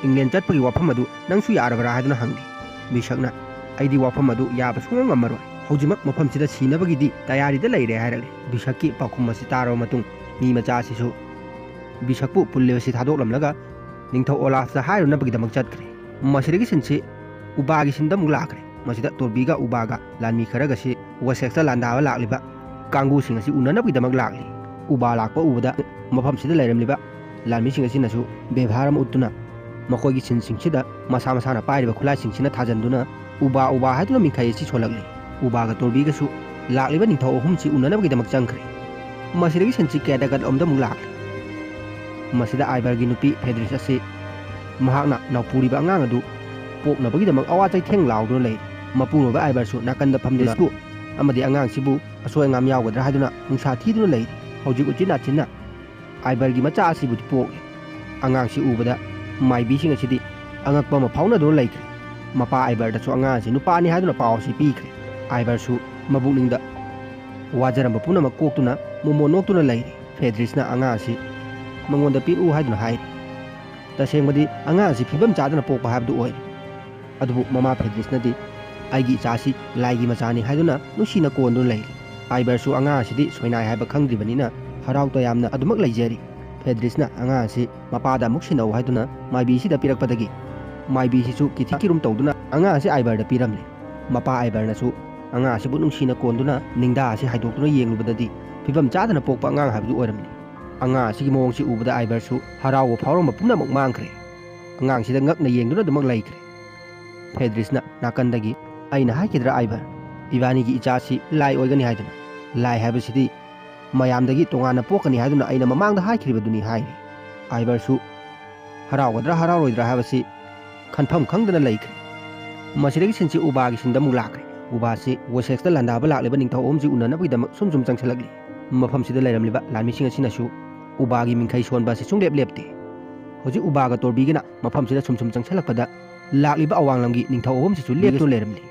ꯏꯪꯂꯦꯟ ꯆꯠꯄꯒꯤ ꯋꯥꯐꯝ ꯑꯗꯨ ꯅꯪꯁꯨ ꯌꯥꯔꯕ꯭ꯔꯥ?" ꯍꯥꯏꯗꯨꯅ ꯍꯪꯂꯤ꯫ ꯕꯤꯁꯛꯅ, "ꯑꯩꯗꯤ ꯋꯥꯐꯝ ꯑꯗꯨ ꯌꯥꯕ ꯁꯨꯡꯉꯝ ꯉꯝꯃꯔꯣꯏ꯫ ꯍꯧꯖꯤꯛꯃꯛ ꯃꯐꯝꯁꯤꯗ ꯁꯤꯅꯕꯒꯤꯗꯤ ꯇꯌꯥꯔꯤꯗ ꯂꯩꯔꯦ" ꯍꯥꯏꯔꯛꯂꯤ꯫ ꯕꯤꯁꯛꯀꯤ ꯄꯥꯎꯈꯨꯝ ꯑꯁꯤ ꯇꯥꯔꯕ ꯃꯇꯨꯡ ꯃꯤ ꯃꯆꯥ ꯑꯁꯤꯁꯨ ꯕꯤꯁꯛꯄꯨ ꯄꯨꯜꯂꯤꯕꯁꯤ ꯊꯥꯗꯣꯛꯂꯝꯂꯒ ꯅꯤꯡꯊꯧ ꯑꯣꯂꯥꯐꯇ ꯍꯥꯏꯔꯨꯅꯕꯒꯤꯗꯃꯛ ꯆꯠꯈ꯭ꯔꯦ꯫ ꯃꯁꯤꯗꯒꯤ ꯁꯤꯟꯁꯤ ꯎꯕꯥꯒꯤ ꯁꯤꯟꯗ ꯑꯃꯨꯛ ꯂꯥꯛꯈ꯭ꯔꯦ꯫ ꯃꯁꯤꯗ ꯇꯣꯔꯕꯤꯒ ꯎꯕꯥꯒ ꯂꯥꯟꯃꯤ ꯈꯔꯒꯁꯤ ꯋꯦꯁꯦꯛꯁꯇ ꯂꯥꯟꯗꯥꯕ ꯂꯥꯛꯂꯤꯕ ꯀꯥꯡꯕꯨꯁꯤꯡ ꯑꯁꯤ ꯎꯅꯅꯕꯒꯤꯗꯃꯛ ꯂꯥꯛꯂꯤ꯫ ꯎꯕꯥ ꯂꯥꯛꯄ ꯎꯕꯗ ꯃꯐꯝꯁꯤꯗ ꯂꯩꯔꯝꯂꯤꯕ ꯂꯥꯟꯃꯤꯁꯤꯡ ꯑꯁꯤꯅꯁꯨ ꯕꯦꯕꯥꯔ ꯑꯃ ꯎꯠꯇꯨꯅ ꯃꯈꯣꯏꯒꯤ ꯁꯤꯟꯁꯤꯡꯁꯤꯗ ꯃꯁꯥ ꯃꯁꯥꯅ ꯄꯥꯏꯔꯤꯕ ꯈꯨꯠꯂꯥꯏꯁꯤꯡꯁꯤꯅ ꯊꯥꯖꯟꯗꯨꯅ "ꯎꯕꯥ, ꯎꯕꯥ" ꯍꯥꯏꯗꯨꯅ ꯃꯤꯡꯈꯥꯏ ꯑꯁꯤ ꯁꯣꯜꯂꯛꯂꯤ꯫ ꯎꯕꯥꯒ ꯇꯣꯔꯕꯤꯒꯁꯨ ꯂꯥꯛꯂꯤꯕ ꯅꯤꯡꯊꯧ ꯑꯍꯨꯝꯁꯤ ꯎꯅꯅꯕꯒꯤꯗꯃꯛ ꯆꯪꯈ꯭ꯔꯦ꯫ ꯃꯁꯤꯗꯒꯤ ꯁꯤꯟꯁꯤ ꯀꯦꯗꯒꯠ ꯑꯃꯗ ꯑꯃꯨꯛ ꯂꯥꯛꯂꯤ꯫ ꯃꯁꯤꯗ ꯑꯥꯏꯕꯔꯒꯤ ꯅꯨꯄꯤ ꯐꯦꯗ꯭ꯔꯤꯁ ꯑꯁꯤ ꯃꯍꯥꯛꯅ ꯅꯥꯎꯄꯨꯔꯤꯕ ꯑꯉꯥꯡ ꯑꯗꯨ ꯄꯣꯛꯅꯕꯒꯤꯗꯃꯛ ꯑꯋꯥ ꯆꯩꯊꯦꯡ ꯂꯥꯎꯗꯨꯅ ꯂꯩꯔꯤ꯫ ꯃꯄꯨꯔꯣꯏꯕ ꯑꯥꯏꯕꯔꯁꯨ ꯅꯥꯀꯟꯗ ꯐꯝꯗꯨꯅ ꯂꯤꯁꯄꯨ ꯑꯃꯗꯤ ꯑꯉꯥꯡꯁꯤꯕꯨ ꯑꯁꯣꯏ ꯑꯉꯥꯝ ꯌꯥꯎꯒꯗ꯭ꯔꯥ ꯍꯥꯏꯗꯨꯅ ꯅꯨꯡꯁꯥ ꯊꯤꯗꯨꯅ ꯂꯩꯔꯤ꯫ ꯍꯧꯖꯤꯛ ꯎꯆꯤꯟ ꯅꯥꯆꯤꯟꯅ ꯑꯥꯏꯕꯔꯒꯤ ꯃꯆꯥ ꯑꯁꯤꯕꯨꯗꯤ ꯄꯣꯛꯂꯦ꯫ ꯑꯉꯥꯡꯁꯤ ꯎꯕꯗ ꯃꯥꯏꯕꯤꯁꯤꯡ ꯑꯁꯤꯗꯤ ꯑꯉꯛꯄ ꯑꯃ ꯐꯥꯎꯅꯗꯨꯅ ꯂꯩꯈ꯭ꯔꯦ꯫ ꯃꯄꯥ ꯑꯥꯏꯕꯔꯗꯁꯨ ꯑꯉꯥꯡ ꯑꯁꯤ ꯅꯨꯄꯥꯅꯤ ꯍꯥꯏꯗꯨꯅ ꯄꯥꯎ ꯑꯁꯤ ꯄꯤꯈ꯭ꯔꯦ꯫ ꯑꯥꯏꯕꯔꯁꯨ ꯃꯕꯨꯛꯅꯤꯡꯗ ꯋꯥꯖꯔꯝꯕ ꯄꯨꯝꯅꯃꯛ ꯀꯣꯛꯇꯨꯅ ꯃꯣꯃꯣꯟ ꯅꯣꯛꯇꯨꯅ ꯂꯩꯔꯤ꯫ ꯐ꯭ꯔꯦꯗ꯭ꯔꯤꯁꯅ ꯑꯉꯥꯡ ꯑꯁꯤ ꯃꯉꯣꯟꯗ ꯄꯤꯔꯛꯎ ꯍꯥꯏꯗꯨꯅ ꯍꯥꯏꯔꯤ꯫ ꯇꯁꯦꯡꯕꯗꯤ ꯑꯉꯥꯡ ꯑꯁꯤ ꯐꯤꯕꯝ ꯆꯥꯗꯅ ꯄꯣꯛꯄ ꯍꯥꯏꯕꯗꯨ ꯑꯣꯏꯔꯦ꯫ ꯑꯗꯨꯕꯨ ꯃꯃꯥ ꯐ꯭ꯔꯦꯗ꯭ꯔꯤꯁꯅꯗꯤ ꯑꯩꯒꯤ ꯏꯆꯥꯁꯤ ꯂꯥꯏꯒꯤ ꯃꯆꯥꯅꯤ ꯍꯥꯏꯗꯨꯅ ꯅꯨꯡꯁꯤꯅ ꯀꯣꯟꯗꯨꯅ ꯂꯩꯔꯤ꯫ ꯑꯥꯏꯕꯔꯁꯨ ꯑꯉꯥꯡ ꯑꯁꯤꯗꯤ ꯁꯣꯏꯅꯥꯏ ꯍꯥꯏꯕ ꯈꯪꯗ꯭ꯔꯤꯕꯅꯤꯅ ꯍꯔꯥꯎ ꯇꯌꯥꯝꯅ ꯑꯗꯨꯃꯛ ꯂꯩꯖꯔꯤ꯫ ꯐ꯭ꯔꯦꯗ꯭ꯔꯤꯁꯅ ꯑꯉꯥꯡ ꯑꯁꯤ ꯃꯄꯥꯗ ꯑꯃꯨꯛ ꯁꯤꯟꯅꯧ ꯍꯥꯏꯗꯨꯅ ꯃꯥꯏꯕꯤꯁꯤꯗ ꯄꯤꯔꯛꯄꯗꯒꯤ ꯃꯥꯏꯕꯤꯁꯤꯁꯨ ꯀꯤꯊꯤ ꯀꯤꯔꯨꯝ ꯇꯧꯗꯨꯅ ꯑꯉꯥꯡ ꯑꯁꯤ ꯑꯥꯏꯕꯔꯗ ꯄꯤꯔꯝꯂꯦ꯫ ꯃꯄꯥ ꯑꯥꯏꯕꯔꯅꯁꯨ ꯑꯉꯥꯡ ꯑꯁꯤꯕꯨ ꯅꯨꯡꯁꯤꯅ ꯀꯣꯟꯗꯨꯅ ꯅꯤꯡꯗꯥ ꯑꯁꯤ ꯍꯥꯏꯗꯣꯛꯇꯨꯅ ꯌꯦꯡꯂꯨꯕꯗꯗꯤ ꯐꯤꯕꯝ ꯆꯥꯗꯅ ꯄꯣꯛꯄ ꯑꯉꯥꯡ ꯍꯥꯏꯕꯗꯨ ꯑꯣꯏꯔꯝꯂꯦ꯫ ꯑꯉꯥꯡ ꯑꯁꯤꯒꯤ ꯃꯑꯣꯡꯁꯤ ꯎꯕꯗ ꯑꯥꯏꯕꯔꯁꯨ ꯍꯔꯥꯎꯕ ꯐꯥꯎꯔꯝꯕ ꯄꯨꯝꯅꯃꯛ ꯃꯥꯡꯈ꯭ꯔꯦ꯫ ꯑꯉꯥꯡꯁꯤꯗ ꯉꯛꯅ ꯌꯦꯡꯗꯨꯅ ꯑꯗꯨꯃꯛ ꯂꯩꯈ꯭ꯔꯦ꯫ ꯐ꯭ꯔꯦꯗ꯭ꯔꯤꯁꯅ ꯅꯥꯀꯟꯗꯒꯤ, "ꯑꯩꯅ ꯍꯥꯏꯈꯤꯗ꯭ꯔꯥ ꯑꯥꯏꯕꯔ, ꯏꯕꯥꯅꯤꯒꯤ ꯏꯆꯥꯁꯤ ꯂꯥꯏ ꯑꯣꯏꯒꯅꯤ ꯍꯥꯏꯗꯨꯅ? ꯂꯥꯏ ꯍꯥꯏꯕꯁꯤꯗꯤ ꯃꯌꯥꯝꯗꯒꯤ ꯇꯣꯉꯥꯟꯅ ꯄꯣꯛꯀꯅꯤ ꯍꯥꯏꯗꯨꯅ ꯑꯩꯅ ꯃꯃꯥꯡꯗ ꯍꯥꯏꯈ꯭ꯔꯤꯕꯗꯨꯅꯤ" ꯍꯥꯏꯔꯤ꯫ ꯑꯥꯏꯕꯔꯁꯨ ꯍꯔꯥꯎꯒꯗ꯭ꯔꯥ ꯍꯔꯥꯎꯔꯣꯏꯗ꯭ꯔꯥ ꯍꯥꯏꯕꯁꯤ ꯈꯟꯐꯝ ꯈꯪꯗꯅ ꯂꯩꯈ꯭ꯔꯦ꯫ ꯃꯁꯤꯗꯒꯤ ꯁꯤꯟꯁꯤ ꯎꯕꯥꯒꯤ ꯁꯤꯟꯗ ꯑꯃꯨꯛ ꯂꯥꯛꯈ꯭ꯔꯦ꯫ ꯎꯕꯥꯁꯤ ꯋꯦꯁꯦꯛꯁꯇ ꯂꯥꯟꯗꯥꯕ ꯂꯥꯛꯂꯤꯕ ꯅꯤꯡꯊꯧ ꯑꯍꯨꯝꯁꯤ ꯎꯅꯅꯕꯒꯤꯗꯃꯛ ꯁꯨꯝ ꯁꯨꯝ ꯆꯪꯁꯤꯜꯂꯛꯂꯤ꯫ ꯃꯐꯝꯁꯤꯗ ꯂꯩꯔꯝꯂꯤꯕ ꯂꯥꯟꯃꯤꯁꯤꯡ ꯑꯁꯤꯅꯁꯨ ꯎꯕꯥꯒꯤ ꯃꯤꯡꯈꯩ ꯁꯣꯟꯕ ꯑꯁꯤ ꯁꯨꯡꯂꯦꯞ ꯂꯦꯞꯇꯦ꯫ ꯍꯧꯖꯤꯛ ꯎꯕꯥꯒ ꯇꯣꯔꯕꯤꯒꯅ ꯃꯐꯝꯁꯤꯗ ꯁꯨꯝ ꯁꯨꯝ ꯆꯪꯁꯤꯜꯂꯛꯄꯗ ꯂꯥꯛꯂꯤꯕ ꯑꯋꯥꯡꯂꯝꯒꯤ ꯅꯤꯡꯊꯧ ꯑꯍꯨꯝꯁꯤꯁꯨ ꯂꯦꯞꯇꯨꯅ ꯂꯩꯔꯝꯂꯤ꯫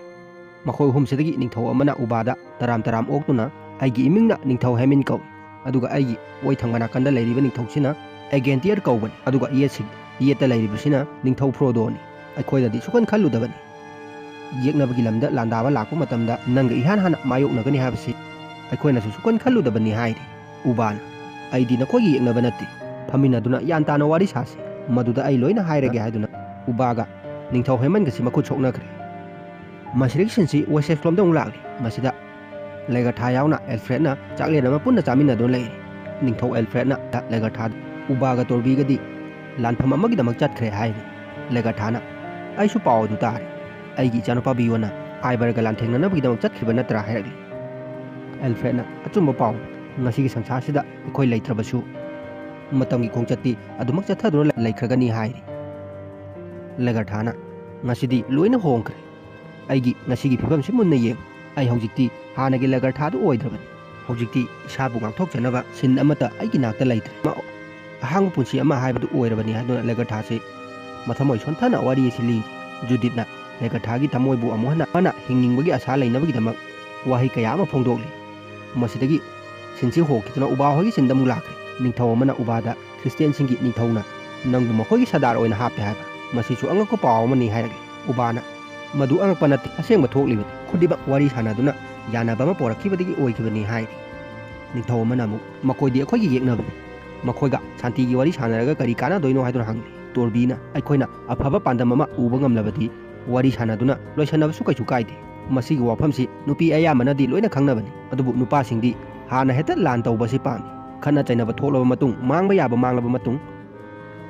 ꯃꯈꯣꯏ ꯑꯍꯨꯝꯁꯤꯗꯒꯤ ꯅꯤꯡꯊꯧ ꯑꯃꯅ ꯎꯕꯥꯗ ꯇꯔꯥꯝ ꯇꯔꯥꯝ ꯑꯣꯛꯇꯨꯅ, "ꯑꯩꯒꯤ ꯏꯃꯤꯡꯅ ꯅꯤꯡꯊꯧ ꯍꯦꯃꯤꯟ ꯀꯧꯏ, ꯑꯗꯨꯒ ꯑꯩꯒꯤ ꯑꯣꯏ ꯊꯪꯕ ꯅꯥꯀꯟꯗ ꯂꯩꯔꯤꯕ ꯅꯤꯡꯊꯧꯁꯤꯅ ꯑꯦꯒꯦꯟꯇꯤꯌꯔ ꯀꯧꯕꯅꯤ, ꯑꯗꯨꯒ ꯌꯦꯠꯁꯤ-, ꯌꯦꯠꯇ ꯂꯩꯔꯤꯕꯁꯤꯅ ꯅꯤꯡꯊꯧ ꯐ꯭ꯔꯣꯗꯣꯅꯤ꯫ ꯑꯩꯈꯣꯏꯅꯗꯤ ꯁꯨꯛꯈꯟ ꯈꯜꯂꯨꯗꯕꯅꯤ꯫ ꯌꯦꯛꯅꯕꯒꯤ ꯂꯝꯗ ꯂꯥꯟꯗꯥꯕ ꯂꯥꯛꯄ ꯃꯇꯝꯗ ꯅꯪꯒ ꯏꯍꯥꯟ ꯍꯥꯟꯅ ꯃꯥꯌꯣꯛꯅꯒꯅꯤ ꯍꯥꯏꯕꯁꯤ ꯑꯩꯈꯣꯏꯅꯁꯨ ꯁꯨꯛꯈꯟ ꯈꯜꯂꯨꯗꯕꯅꯤ" ꯍꯥꯏꯔꯤ꯫ ꯎꯕꯥꯅ, "ꯑꯩꯗꯤ ꯅꯈꯣꯏꯒꯤ ꯌꯦꯛꯅꯕ ꯅꯠꯇꯦ, ꯐꯝꯃꯤꯟꯅꯗꯨꯅ ꯒ꯭ꯌꯥꯟ ꯇꯥꯅ ꯋꯥꯔꯤ ꯁꯥꯁꯤ, ꯃꯗꯨꯗ ꯑꯩ ꯂꯣꯏꯅ ꯍꯥꯏꯔꯒꯦ" ꯍꯥꯏꯗꯨꯅ ꯎꯕꯥꯒ ꯅꯤꯡꯊꯧ ꯍꯦꯃꯟꯒꯁꯤ ꯃꯈꯨꯠ ꯁꯣꯛꯅꯈ꯭ꯔꯦ꯫ ꯃꯁꯤꯗꯒꯤ ꯁꯤꯟꯁꯤ ꯋꯦꯁꯦꯛꯁꯂꯣꯝꯗ ꯑꯃꯨꯛ ꯂꯥꯛꯂꯤ꯫ ꯃꯁꯤꯗ ꯂꯦꯒꯔꯊꯥ ꯌꯥꯎꯅ ꯑꯦꯜꯐ꯭ꯔꯦꯗꯅ ꯆꯥꯛꯂꯦꯟ ꯑꯃ ꯄꯨꯟꯅ ꯆꯥꯃꯤꯟꯅꯗꯨꯅ ꯂꯩꯔꯤ꯫ ꯅꯤꯡꯊꯧ ꯑꯦꯜꯐ꯭ꯔꯦꯗꯅ ꯂꯦꯒꯔꯊꯥꯗ ꯎꯕꯥꯒ ꯇꯣꯔꯕꯤꯒꯗꯤ ꯂꯥꯟꯐꯝ ꯑꯃꯒꯤꯗꯃꯛ ꯆꯠꯈ꯭ꯔꯦ ꯍꯥꯏꯔꯤ꯫ ꯂꯦꯒꯔꯊꯥꯅ, "ꯑꯩꯁꯨ ꯄꯥꯎ ꯑꯗꯨ ꯇꯥꯔꯦ꯫ ꯑꯩꯒꯤ ꯏꯆꯥꯅꯨꯄꯥ ꯕꯤꯌꯣꯅ ꯑꯥꯏꯕꯔꯒ ꯂꯥꯟꯊꯦꯡꯅꯅꯕꯒꯤꯗꯃꯛ ꯆꯠꯈꯤꯕ ꯅꯠꯇ꯭ꯔꯥ?" ꯍꯥꯏꯔꯛꯂꯤ꯫ ꯑꯦꯜꯐ꯭ꯔꯦꯗꯅ, "ꯑꯆꯨꯝꯕ ꯄꯥꯎ꯫ ꯉꯁꯤꯒꯤ ꯁꯪꯁꯥꯔꯁꯤꯗ ꯑꯩꯈꯣꯏ ꯂꯩꯇ꯭ꯔꯕꯁꯨ ꯃꯇꯝꯒꯤ ꯈꯣꯡꯆꯠꯇꯤ ꯑꯗꯨꯃꯛ ꯆꯠꯊꯗꯨꯅ ꯂꯩꯈ꯭ꯔꯒꯅꯤ" ꯍꯥꯏꯔꯤ꯫ ꯂꯦꯒꯔꯊꯥꯅ, "ꯉꯁꯤꯗꯤ ꯂꯣꯏꯅ ꯍꯣꯡꯈ꯭ꯔꯦ꯫ ꯑꯩꯒꯤ ꯉꯁꯤꯒꯤ ꯐꯤꯕꯝꯁꯤ ꯃꯨꯟꯅ ꯌꯦꯡ꯫ ꯑꯩ ꯍꯧꯖꯤꯛꯇꯤ ꯍꯥꯟꯅꯒꯤ ꯂꯦꯒꯔꯊꯥꯗꯨ ꯑꯣꯏꯗ꯭ꯔꯕꯅꯤ꯫ ꯍꯧꯖꯤꯛꯇꯤ ꯏꯁꯥꯕꯨ ꯉꯥꯛꯊꯣꯛꯆꯅꯕ ꯁꯤꯟ ꯑꯃꯠꯇ ꯑꯩꯒꯤ ꯅꯥꯛꯇ ꯂꯩꯇ꯭ꯔꯦ꯫ ꯑꯃ-, ꯑꯍꯥꯡꯕ ꯄꯨꯟꯁꯤ ꯑꯃ ꯍꯥꯏꯕꯗꯨ ꯑꯣꯏꯔꯕꯅꯤ" ꯍꯥꯏꯗꯨꯅ ꯂꯦꯒꯔꯊꯥꯁꯤ ꯃꯊꯃꯣꯏ ꯁꯣꯟꯊꯅ ꯋꯥꯔꯤ ꯑꯁꯤ ꯂꯤ꯫ ꯖꯨꯗꯤꯠꯅ, ꯂꯩꯒꯊꯥꯒꯤ ꯊꯃꯣꯏꯕꯨ ꯑꯃꯨꯛ ꯍꯟꯅ ꯃꯥꯅ ꯍꯤꯡꯅꯤꯡꯕꯒꯤ ꯑꯁꯥ ꯂꯩꯅꯕꯒꯤꯗꯃꯛ ꯋꯥꯍꯩ ꯀꯌꯥ ꯑꯃ ꯐꯣꯡꯗꯣꯛꯂꯤ꯫ ꯃꯁꯤꯗꯒꯤ ꯁꯤꯟꯁꯤ ꯍꯣꯈꯤꯗꯨꯅ ꯎꯕꯥ ꯍꯣꯏꯒꯤ ꯁꯤꯟꯗ ꯑꯃꯨꯛ ꯂꯥꯛꯈ꯭ꯔꯦ꯫ ꯅꯤꯡꯊꯧ ꯑꯃꯅ ꯎꯕꯥꯗ ꯈ꯭ꯔꯤꯁꯇꯤꯌꯥꯟꯁꯤꯡꯒꯤ ꯅꯤꯡꯊꯧꯅ ꯅꯪꯕꯨ ꯃꯈꯣꯏꯒꯤ ꯁꯔꯗꯥꯔ ꯑꯣꯏꯅ ꯍꯥꯞꯄꯦ ꯍꯥꯏꯕ, ꯃꯁꯤꯁꯨ ꯑꯉꯛꯄ ꯄꯥꯎ ꯑꯃꯅꯤ ꯍꯥꯏꯔꯛꯂꯤ꯫ ꯎꯕꯥꯅ ꯃꯗꯨ ꯑꯉꯛꯄ ꯅꯠꯇꯦ, ꯑꯁꯦꯡꯕ ꯊꯣꯛꯂꯤꯕꯅꯤ꯫ ꯈꯨꯗꯤꯡꯃꯛ ꯋꯥꯔꯤ ꯁꯥꯟꯅꯗꯨꯅ ꯌꯥꯅꯕ ꯑꯃ ꯄꯣꯔꯛꯈꯤꯕꯗꯒꯤ ꯑꯣꯏꯈꯤꯕꯅꯤ ꯍꯥꯏꯔꯤ꯫ ꯅꯤꯡꯊꯧ ꯑꯃꯅ ꯑꯃꯨꯛ ꯃꯈꯣꯏꯗꯤ ꯑꯩꯈꯣꯏꯒꯤ ꯌꯦꯛꯅꯕꯅꯤ, ꯃꯈꯣꯏꯒ ꯁꯥꯟꯇꯤꯒꯤ ꯋꯥꯔꯤ ꯁꯥꯟꯅꯔꯒ ꯀꯔꯤ ꯀꯥꯟꯅꯗꯣꯏꯅꯣ ꯍꯥꯏꯗꯨꯅ ꯍꯪꯂꯤ꯫ ꯇꯣꯔꯕꯤꯅ ꯑꯩꯈꯣꯏꯅ ꯑꯐꯕ ꯄꯥꯟꯗꯝ ꯑꯃ ꯎꯕ ꯉꯝꯂꯕꯗꯤ ꯋꯥꯔꯤ ꯁꯥꯟꯅꯗꯨꯅ ꯂꯣꯏꯁꯟꯅꯕꯁꯨ ꯀꯩꯁꯨ ꯀꯥꯏꯗꯦ꯫ ꯃꯁꯤꯒꯤ ꯋꯥꯐꯝꯁꯤ ꯅꯨꯄꯤ ꯑꯌꯥꯝꯕꯅꯗꯤ ꯂꯣꯏꯅ ꯈꯪꯅꯕꯅꯤ, ꯑꯗꯨꯕꯨ ꯅꯨꯄꯥꯁꯤꯡꯗꯤ ꯍꯥꯟꯅ ꯍꯦꯛꯇ ꯂꯥꯟ ꯇꯧꯕꯁꯤ ꯄꯥꯝꯃꯤ꯫ ꯈꯠꯅ ꯆꯩꯅꯕ ꯊꯣꯛꯂꯕ ꯃꯇꯨꯡ, ꯃꯥꯡꯕ ꯌꯥꯕ ꯃꯥꯡꯂꯕ ꯃꯇꯨꯡ,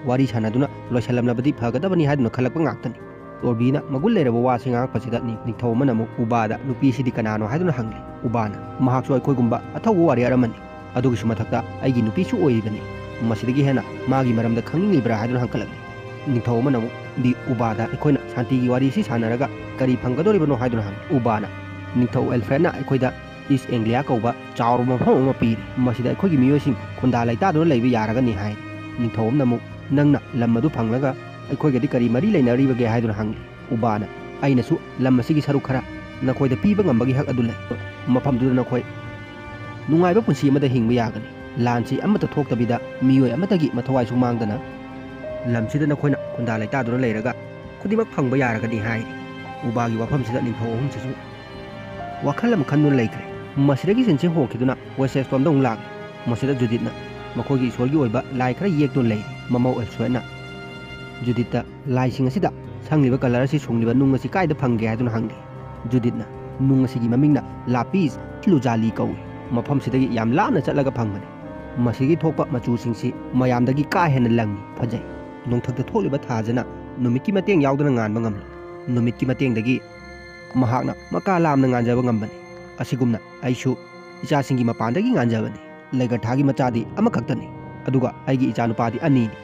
ꯋꯥꯔꯤ ꯁꯥꯟꯅꯗꯨꯅ ꯂꯣꯏꯁꯜꯂꯝꯂꯕꯗꯤ ꯐꯒꯗꯕꯅꯤ ꯍꯥꯏꯗꯨꯅ ꯈꯜꯂꯛꯄ ꯉꯥꯛꯇꯅꯤ꯫ ꯇꯣꯔꯕꯤꯅ ꯃꯒꯨꯟ ꯂꯩꯔꯕ ꯋꯥꯁꯤ ꯉꯥꯡꯉꯛꯄꯁꯤꯗ ꯅꯤ-, ꯅꯤꯡꯊꯧ ꯑꯃꯅ ꯑꯃꯨꯛ ꯎꯕꯥꯗ ꯅꯨꯄꯤꯁꯤꯗꯤ ꯀꯅꯥꯅꯣ ꯍꯥꯏꯗꯨꯅ ꯍꯪꯂꯤ꯫ ꯎꯕꯥꯅ ꯃꯍꯥꯛꯁꯨ ꯑꯩꯈꯣꯏꯒꯨꯝꯕ ꯑꯊꯧꯕ ꯋꯥꯔꯤꯌꯔ ꯑꯃꯅꯤ, ꯑꯗꯨꯒꯤꯁꯨ ꯃꯊꯛꯇ ꯑꯩꯒꯤ ꯅꯨꯄꯤꯁꯨ ꯑꯣꯏꯔꯤꯕꯅꯤ, ꯃꯁꯤꯗꯒꯤ ꯍꯦꯟꯅ ꯃꯥꯒꯤ ꯃꯔꯝꯗ ꯈꯪꯅꯤꯡꯂꯤꯕ꯭ꯔꯥ ꯍꯥꯏꯗꯨꯅ ꯍꯪꯀꯠꯂꯛꯂꯤ꯫ ꯅꯤꯡꯊꯧ ꯑꯃꯅ ꯑꯃꯨꯛ ꯗꯤ ꯎꯕꯥꯗ ꯑꯩꯈꯣꯏꯅ ꯁꯥꯟꯇꯤꯒꯤ ꯋꯥꯔꯤꯁꯤ ꯁꯥꯟꯅꯔꯒ ꯀꯔꯤ ꯐꯪꯒꯗꯧꯔꯤꯕꯅꯣ ꯍꯥꯏꯗꯨꯅ ꯍꯪꯏ꯫ ꯎꯕꯥꯅ ꯅꯤꯡꯊꯧ ꯑꯦꯜꯐ꯭ꯔꯦꯗꯅ ꯑꯩꯈꯣꯏꯗ ꯏꯁ ꯑꯦꯡꯒ꯭ꯂꯤꯌꯥ ꯀꯧꯕ ꯆꯥꯎꯔꯕ ꯃꯐꯝ ꯑꯃ ꯄꯤꯔꯤ, ꯃꯁꯤꯗ ꯑꯩꯈꯣꯏꯒꯤ ꯃꯤꯑꯣꯏꯁꯤꯡ ꯈꯨꯟꯗꯥ ꯂꯩꯇꯥꯗꯨꯅ ꯂꯩꯕ ꯌꯥꯔꯒꯅꯤ ꯍꯥꯏꯔꯤ꯫ ꯅꯤꯡꯊꯧ ꯑꯃꯅ ꯑꯃꯨꯛ ꯅꯪꯅ ꯂꯝ ꯑꯗꯨ ꯐꯪꯂꯒ ꯑꯩꯈꯣꯏꯒꯗꯤ ꯀꯔꯤ ꯃꯔꯤ ꯂꯩꯅꯔꯤꯕꯒꯦ ꯍꯥꯏꯗꯨꯅ ꯍꯪꯂꯤ꯫ ꯎꯕꯥꯅ ꯑꯩꯅꯁꯨ ꯂꯝ ꯑꯁꯤꯒꯤ ꯁꯔꯨꯛ ꯈꯔ ꯅꯈꯣꯏꯗ ꯄꯤꯕ ꯉꯝꯕꯒꯤ ꯍꯛ ꯑꯗꯨ ꯂꯩ꯫ ꯃꯐꯝꯗꯨꯗ ꯅꯈꯣꯏ ꯅꯨꯡꯉꯥꯏꯕ ꯄꯨꯟꯁꯤ ꯑꯃꯗ ꯍꯤꯡꯕ ꯌꯥꯒꯅꯤ꯫ ꯂꯥꯟꯁꯤ ꯑꯃꯠꯇ ꯊꯣꯛꯇꯕꯤꯗ ꯃꯤꯑꯣꯏ ꯑꯃꯠꯇꯒꯤ ꯃꯊꯧꯋꯥꯏꯁꯨ ꯃꯥꯡꯗꯅ ꯂꯝꯁꯤꯗ ꯅꯈꯣꯏꯅ ꯈꯨꯟꯗꯥ ꯂꯩꯇꯥꯗꯨꯅ ꯂꯩꯔꯒ ꯈꯨꯗꯤꯡꯃꯛ ꯐꯪꯕ ꯌꯥꯔꯒꯅꯤ ꯍꯥꯏꯔꯤ꯫ ꯎꯕꯥꯒꯤ ꯋꯥꯐꯝꯁꯤꯗ ꯅꯤꯡꯊꯧ ꯑꯍꯨꯝꯁꯤꯁꯨ ꯋꯥꯈꯜ ꯑꯃ ꯈꯟꯗꯨꯅ ꯂꯩꯈ꯭ꯔꯦ꯫ ꯃꯁꯤꯗꯒꯤ ꯁꯤꯟꯁꯤ ꯍꯣꯡꯈꯤꯗꯨꯅ ꯋꯦꯁꯦꯁꯇꯣꯝꯗ ꯑꯃꯨꯛ ꯂꯥꯛꯂꯤ꯫ ꯃꯁꯤꯗ ꯖꯨꯗꯤꯠꯅ ꯃꯈꯣꯏꯒꯤ ꯏꯁꯣꯔꯒꯤ ꯑꯣꯏꯕ ꯂꯥꯏ ꯈꯔ ꯌꯦꯛꯇꯨꯅ ꯂꯩꯔꯤ꯫ ꯃꯃꯧ ꯑꯦꯜꯁꯣꯏꯅ ꯖꯨꯗꯤꯠꯇ ꯂꯥꯏꯁꯤꯡ ꯑꯁꯤꯗ ꯁꯪꯂꯤꯕ ꯀꯂꯔ ꯑꯁꯤ ꯁꯨꯡꯂꯤꯕ ꯅꯨꯡ ꯑꯁꯤ ꯀꯥꯏꯗ ꯐꯪꯒꯦ ꯍꯥꯏꯗꯨꯅ ꯍꯪꯂꯤ꯫ ꯖꯨꯗꯤꯠꯅ ꯅꯨꯡ ꯑꯁꯤꯒꯤ ꯃꯃꯤꯡꯅ ꯂꯥꯄꯤꯁ ꯂꯨꯖꯥꯂꯤ ꯀꯧꯏ꯫ ꯃꯐꯝꯁꯤꯗꯒꯤ ꯌꯥꯝ ꯂꯥꯞꯅ ꯆꯠꯂꯒ ꯐꯪꯕꯅꯤ꯫ ꯃꯁꯤꯒꯤ ꯊꯣꯛꯄ ꯃꯆꯨꯁꯤꯡꯁꯤ ꯃꯌꯥꯝꯗꯒꯤ ꯀꯥ ꯍꯦꯟꯅ ꯂꯪꯏ, ꯐꯖꯩ꯫ ꯅꯣꯡꯊꯛꯇ ꯊꯣꯛꯂꯤꯕ ꯊꯥꯁꯤꯅ ꯅꯨꯃꯤꯠꯀꯤ ꯃꯇꯦꯡ ꯌꯥꯎꯗꯅ ꯉꯥꯟꯕ ꯉꯝꯂꯤ꯫ ꯅꯨꯃꯤꯠꯀꯤ ꯃꯇꯦꯡꯗꯒꯤ ꯃꯍꯥꯛꯅ ꯃꯀꯥ ꯂꯥꯝꯅ ꯉꯥꯟꯖꯕ ꯉꯝꯕꯅꯤ꯫ ꯑꯁꯤꯒꯨꯝꯅ ꯑꯩꯁꯨ ꯏꯆꯥꯁꯤꯡꯒꯤ ꯃꯄꯥꯟꯗꯒꯤ ꯉꯥꯟꯖꯕꯅꯤ꯫ ꯂꯩꯒꯔꯊꯥꯒꯤ ꯃꯆꯥꯗꯤ ꯑꯃꯈꯛꯇꯅꯤ, ꯑꯗꯨꯒ ꯑꯩꯒꯤ ꯏꯆꯥꯅꯨꯄꯥꯗꯤ ꯑꯅꯤꯅꯤ꯫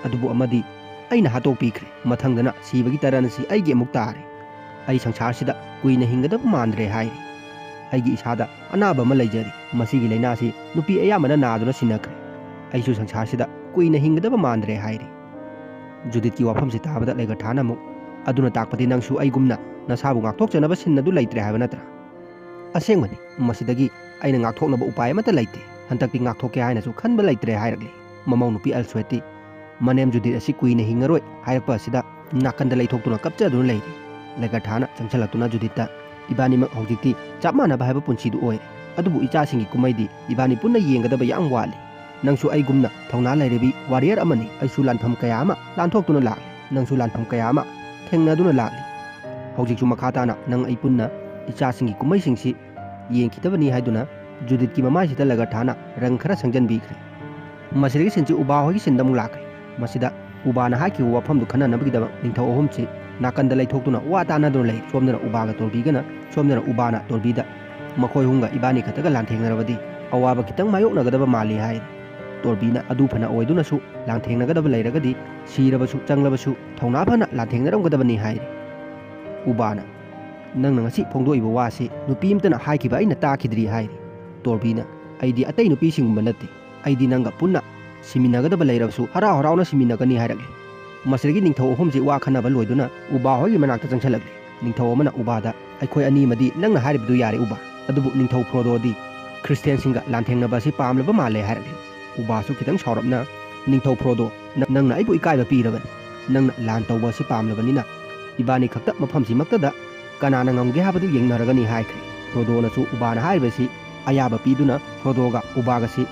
ꯑꯗꯨꯕꯨ ꯑꯃꯗꯤ ꯑꯩꯅ ꯍꯥꯠꯇꯣꯛꯄꯤꯈ꯭ꯔꯦ꯫ ꯃꯊꯪꯗꯅ ꯁꯤꯕꯒꯤ ꯇꯔꯟ ꯑꯁꯤ ꯑꯩꯒꯤ ꯑꯃꯨꯛ ꯇꯥꯔꯦ꯫ ꯑꯩ ꯁꯪꯁꯥꯔꯁꯤꯗ ꯀꯨꯏꯅ ꯍꯤꯡꯒꯗꯕ ꯃꯥꯟꯗ꯭ꯔꯦ ꯍꯥꯏꯔꯤ꯫ ꯑꯩꯒꯤ ꯏꯁꯥꯗ ꯑꯅꯥꯕ ꯑꯃ ꯂꯩꯖꯔꯤ꯫ ꯃꯁꯤꯒꯤ ꯂꯥꯏꯅꯥꯁꯤ ꯅꯨꯄꯤ ꯑꯌꯥꯝꯕꯅ ꯅꯥꯗꯨꯅ ꯁꯤꯟꯅꯈ꯭ꯔꯦ꯫ ꯑꯩꯁꯨ ꯁꯪꯁꯥꯔꯁꯤꯗ ꯀꯨꯏꯅ ꯍꯤꯡꯒꯗꯕ ꯃꯥꯟꯗ꯭ꯔꯦ ꯍꯥꯏꯔꯤ꯫ ꯖꯨꯗꯤꯠꯀꯤ ꯋꯥꯐꯝꯁꯤ ꯇꯥꯕꯗ ꯂꯩꯒꯔꯊꯥꯅ ꯑꯃꯨꯛ ꯑꯗꯨꯅ ꯇꯥꯛꯄꯗꯤ ꯅꯪꯁꯨ ꯑꯩꯒꯨꯝꯅ ꯅꯁꯥꯕꯨ ꯉꯥꯛꯊꯣꯛꯆꯅꯕ ꯁꯤꯟ ꯑꯗꯨ ꯂꯩꯇ꯭ꯔꯦ ꯍꯥꯏꯕ ꯅꯠꯇ꯭ꯔꯥ? ꯑꯁꯦꯡꯕꯅꯤ, ꯃꯁꯤꯗꯒꯤ ꯑꯩꯅ ꯉꯥꯛꯊꯣꯛꯅꯕ ꯎꯄꯥꯏ ꯑꯃꯠꯇ ꯂꯩꯇꯦ꯫ ꯍꯟꯗꯛꯇꯤ ꯉꯥꯛꯊꯣꯛꯀꯦ ꯍꯥꯏꯅꯁꯨ ꯈꯟꯕ ꯂꯩꯇ꯭ꯔꯦ ꯍꯥꯏꯔꯛꯂꯤ꯫ ꯃꯃꯧ ꯅꯨꯄꯤ ꯑꯜꯐ꯭ꯔꯦꯗꯇꯤ ꯃꯅꯦꯝ ꯖꯨꯗꯤꯠ ꯑꯁꯤ ꯀꯨꯏꯅ ꯍꯤꯡꯉꯔꯣꯏ ꯍꯥꯏꯔꯛꯄ ꯑꯁꯤꯗ ꯅꯥꯀꯟꯗ ꯂꯩꯊꯣꯛꯇꯨꯅ ꯀꯞꯆꯗꯨꯅ ꯂꯩꯔꯤ꯫ ꯂꯦꯒꯔꯊꯥꯅ ꯆꯪꯁꯤꯜꯂꯛꯇꯨꯅ ꯖꯨꯗꯤꯠꯇ, "ꯏꯕꯥꯅꯤꯃꯛ ꯍꯧꯖꯤꯛꯇꯤ ꯆꯞ ꯃꯥꯟꯅꯕ ꯍꯥꯏꯕ ꯄꯨꯟꯁꯤꯗꯨ ꯑꯣꯏꯔꯦ꯫ ꯑꯗꯨꯕꯨ ꯏꯆꯥꯁꯤꯡꯒꯤ ꯀꯨꯝꯍꯩꯗꯤ ꯏꯕꯥꯅꯤ ꯄꯨꯟꯅ ꯌꯦꯡꯒꯗꯕ ꯌꯥꯝ ꯋꯥꯠꯂꯤ꯫ ꯅꯪꯁꯨ ꯑꯩꯒꯨꯝꯅ ꯊꯧꯅꯥ ꯂꯩꯔꯕꯤ ꯋꯥꯔꯤꯌꯔ ꯑꯃꯅꯤ꯫ ꯑꯩꯁꯨ ꯂꯥꯟꯐꯝ ꯀꯌꯥ ꯑꯃ ꯂꯥꯟꯊꯣꯛꯇꯨꯅ ꯂꯥꯛꯂꯤ꯫ ꯅꯪꯁꯨ ꯂꯥꯟꯐꯝ ꯀꯌꯥ ꯑꯃ ꯊꯦꯡꯅꯗꯨꯅ ꯂꯥꯛꯂꯤ꯫ ꯍꯧꯖꯤꯛꯁꯨ ꯃꯈꯥ ꯇꯥꯅ ꯅꯪ ꯑꯩ ꯄꯨꯟꯅ ꯏꯆꯥꯁꯤꯡꯒꯤ ꯀꯨꯝꯍꯩꯁꯤꯡꯁꯤ ꯌꯦꯡꯈꯤꯗꯕꯅꯤ" ꯍꯥꯏꯗꯨꯅ ꯖꯨꯗꯤꯠꯀꯤ ꯃꯃꯥꯏꯁꯤꯗ ꯂꯦꯒꯔꯊꯥꯅ ꯔꯪ ꯈꯔ ꯁꯪꯖꯟꯕꯤꯈ꯭ꯔꯦ꯫ ꯃꯁꯤꯗꯒꯤ ꯁꯤꯟꯁꯤ ꯎꯕꯥ ꯍꯣꯏꯒꯤ ꯁꯤꯟꯗ ꯑꯃꯨꯛ ꯂꯥꯛꯈ꯭ꯔꯦ꯫ ꯃꯁꯤꯗ ꯎꯕꯥꯅ ꯍꯥꯏꯈꯤꯕ ꯋꯥꯐꯝꯗꯨ ꯈꯟꯅꯅꯕꯒꯤꯗꯃꯛ ꯅꯤꯡꯊꯧ ꯑꯍꯨꯝꯁꯤ ꯅꯥꯀꯟꯗ ꯂꯩꯊꯣꯛꯇꯨꯅ ꯋꯥ ꯇꯥꯅꯗꯨꯅ ꯂꯩ꯫ ꯁꯣꯝꯗꯅ ꯎꯕꯥꯒ ꯇꯣꯔꯕꯤꯒꯅ, ꯁꯣꯝꯗꯅ ꯎꯕꯥꯅ ꯇꯣꯔꯕꯤꯗ, "ꯃꯈꯣꯏ ꯑꯍꯨꯝꯒ ꯏꯕꯥꯅꯤ ꯈꯛꯇꯒ ꯂꯥꯟꯊꯦꯡꯅꯔꯕꯗꯤ ꯑꯋꯥꯕ ꯈꯤꯇꯪ ꯃꯥꯌꯣꯛꯅꯒꯗꯕ ꯃꯥꯜꯂꯤ" ꯍꯥꯏ꯫ ꯇꯣꯔꯕꯤꯅ, "ꯑꯗꯨ ꯐꯅ ꯑꯣꯏꯗꯨꯅꯁꯨ ꯂꯥꯟꯊꯦꯡꯅꯒꯗꯕ ꯂꯩꯔꯒꯗꯤ ꯁꯤꯔꯕꯁꯨ ꯆꯪꯂꯕꯁꯨ ꯊꯧꯅꯥ ꯐꯅ ꯂꯥꯟꯊꯦꯡꯅꯔꯝꯒꯗꯕꯅꯤ" ꯍꯥꯏꯔꯤ꯫ ꯎꯕꯥꯅ, "ꯅꯪꯅ ꯉꯁꯤ ꯐꯣꯡꯗꯣꯛꯏꯕ ꯋꯥꯁꯤ ꯅꯨꯄꯤ ꯑꯃꯇꯅ ꯍꯥꯏꯈꯤꯕ ꯑꯩꯅ ꯇꯥꯈꯤꯗ꯭ꯔꯤ" ꯍꯥꯏꯔꯤ꯫ ꯇꯣꯔꯕꯤꯅ, "ꯑꯩꯗꯤ ꯑꯇꯩ ꯅꯨꯄꯤꯁꯤꯡꯒꯨꯝꯕ ꯅꯠꯇꯦ꯫ ꯑꯩꯗꯤ ꯅꯪꯒ ꯄꯨꯟꯅ ꯁꯤꯃꯤꯟꯅꯒꯗꯕ ꯂꯩꯔꯕꯁꯨ ꯍꯔꯥꯎ ꯍꯔꯥꯎꯅ ꯁꯤꯃꯤꯟꯅꯒꯅꯤ" ꯍꯥꯏꯔꯛꯂꯤ꯫ ꯃꯁꯤꯗꯒꯤ ꯅꯤꯡꯊꯧ ꯑꯍꯨꯝꯁꯤ ꯋꯥ ꯈꯟꯅꯕ ꯂꯣꯏꯗꯨꯅ ꯎꯕꯥ ꯍꯣꯏꯒꯤ ꯃꯅꯥꯛꯇ ꯆꯪꯁꯤꯜꯂꯛꯂꯤ꯫ ꯅꯤꯡꯊꯧ ꯑꯃꯅ ꯎꯕꯥꯗ, "ꯑꯩꯈꯣꯏ ꯑꯅꯤꯃꯗꯤ ꯅꯪꯅ ꯍꯥꯏꯔꯤꯕꯗꯨ ꯌꯥꯔꯦ ꯎꯕꯥ, ꯑꯗꯨꯕꯨ ꯅꯤꯡꯊꯧ ꯐ꯭ꯔꯣꯗꯣꯗꯤ ꯈ꯭ꯔꯤꯁꯇꯤꯌꯥꯟꯁꯤꯡꯒ ꯂꯥꯟꯊꯦꯡꯅꯕ ꯑꯁꯤ ꯄꯥꯝꯂꯕ ꯃꯥꯜꯂꯦ" ꯍꯥꯏꯔꯛꯂꯤ꯫ ꯎꯕꯥꯁꯨ ꯈꯤꯇꯪ ꯁꯥꯎꯔꯞꯅ, "ꯅꯤꯡꯊꯧ ꯐ꯭ꯔꯣꯗꯣ, ꯅ-, ꯅꯪꯅ ꯑꯩꯕꯨ ꯏꯀꯥꯏꯕ ꯄꯤꯔꯕꯅꯤ꯫ ꯅꯪꯅ ꯂꯥꯟ ꯇꯧꯕ ꯑꯁꯤ ꯄꯥꯝꯂꯕꯅꯤꯅ ꯏꯕꯥꯅꯤ ꯈꯛꯇ ꯃꯐꯝꯁꯤꯃꯛꯇꯗ ꯀꯅꯥꯅ ꯉꯝꯒꯦ ꯍꯥꯏꯕꯗꯨ ꯌꯦꯡꯅꯔꯒꯅꯤ" ꯍꯥꯏꯈ꯭ꯔꯦ꯫ ꯐ꯭ꯔꯣꯗꯣꯅꯁꯨ ꯎꯕꯥꯅ ꯍꯥꯏꯔꯤꯕꯁꯤ ꯑꯌꯥꯕ ꯄꯤꯗꯨꯅ ꯐ꯭ꯔꯣꯗꯣꯒ ꯎꯕꯥꯒꯁꯤ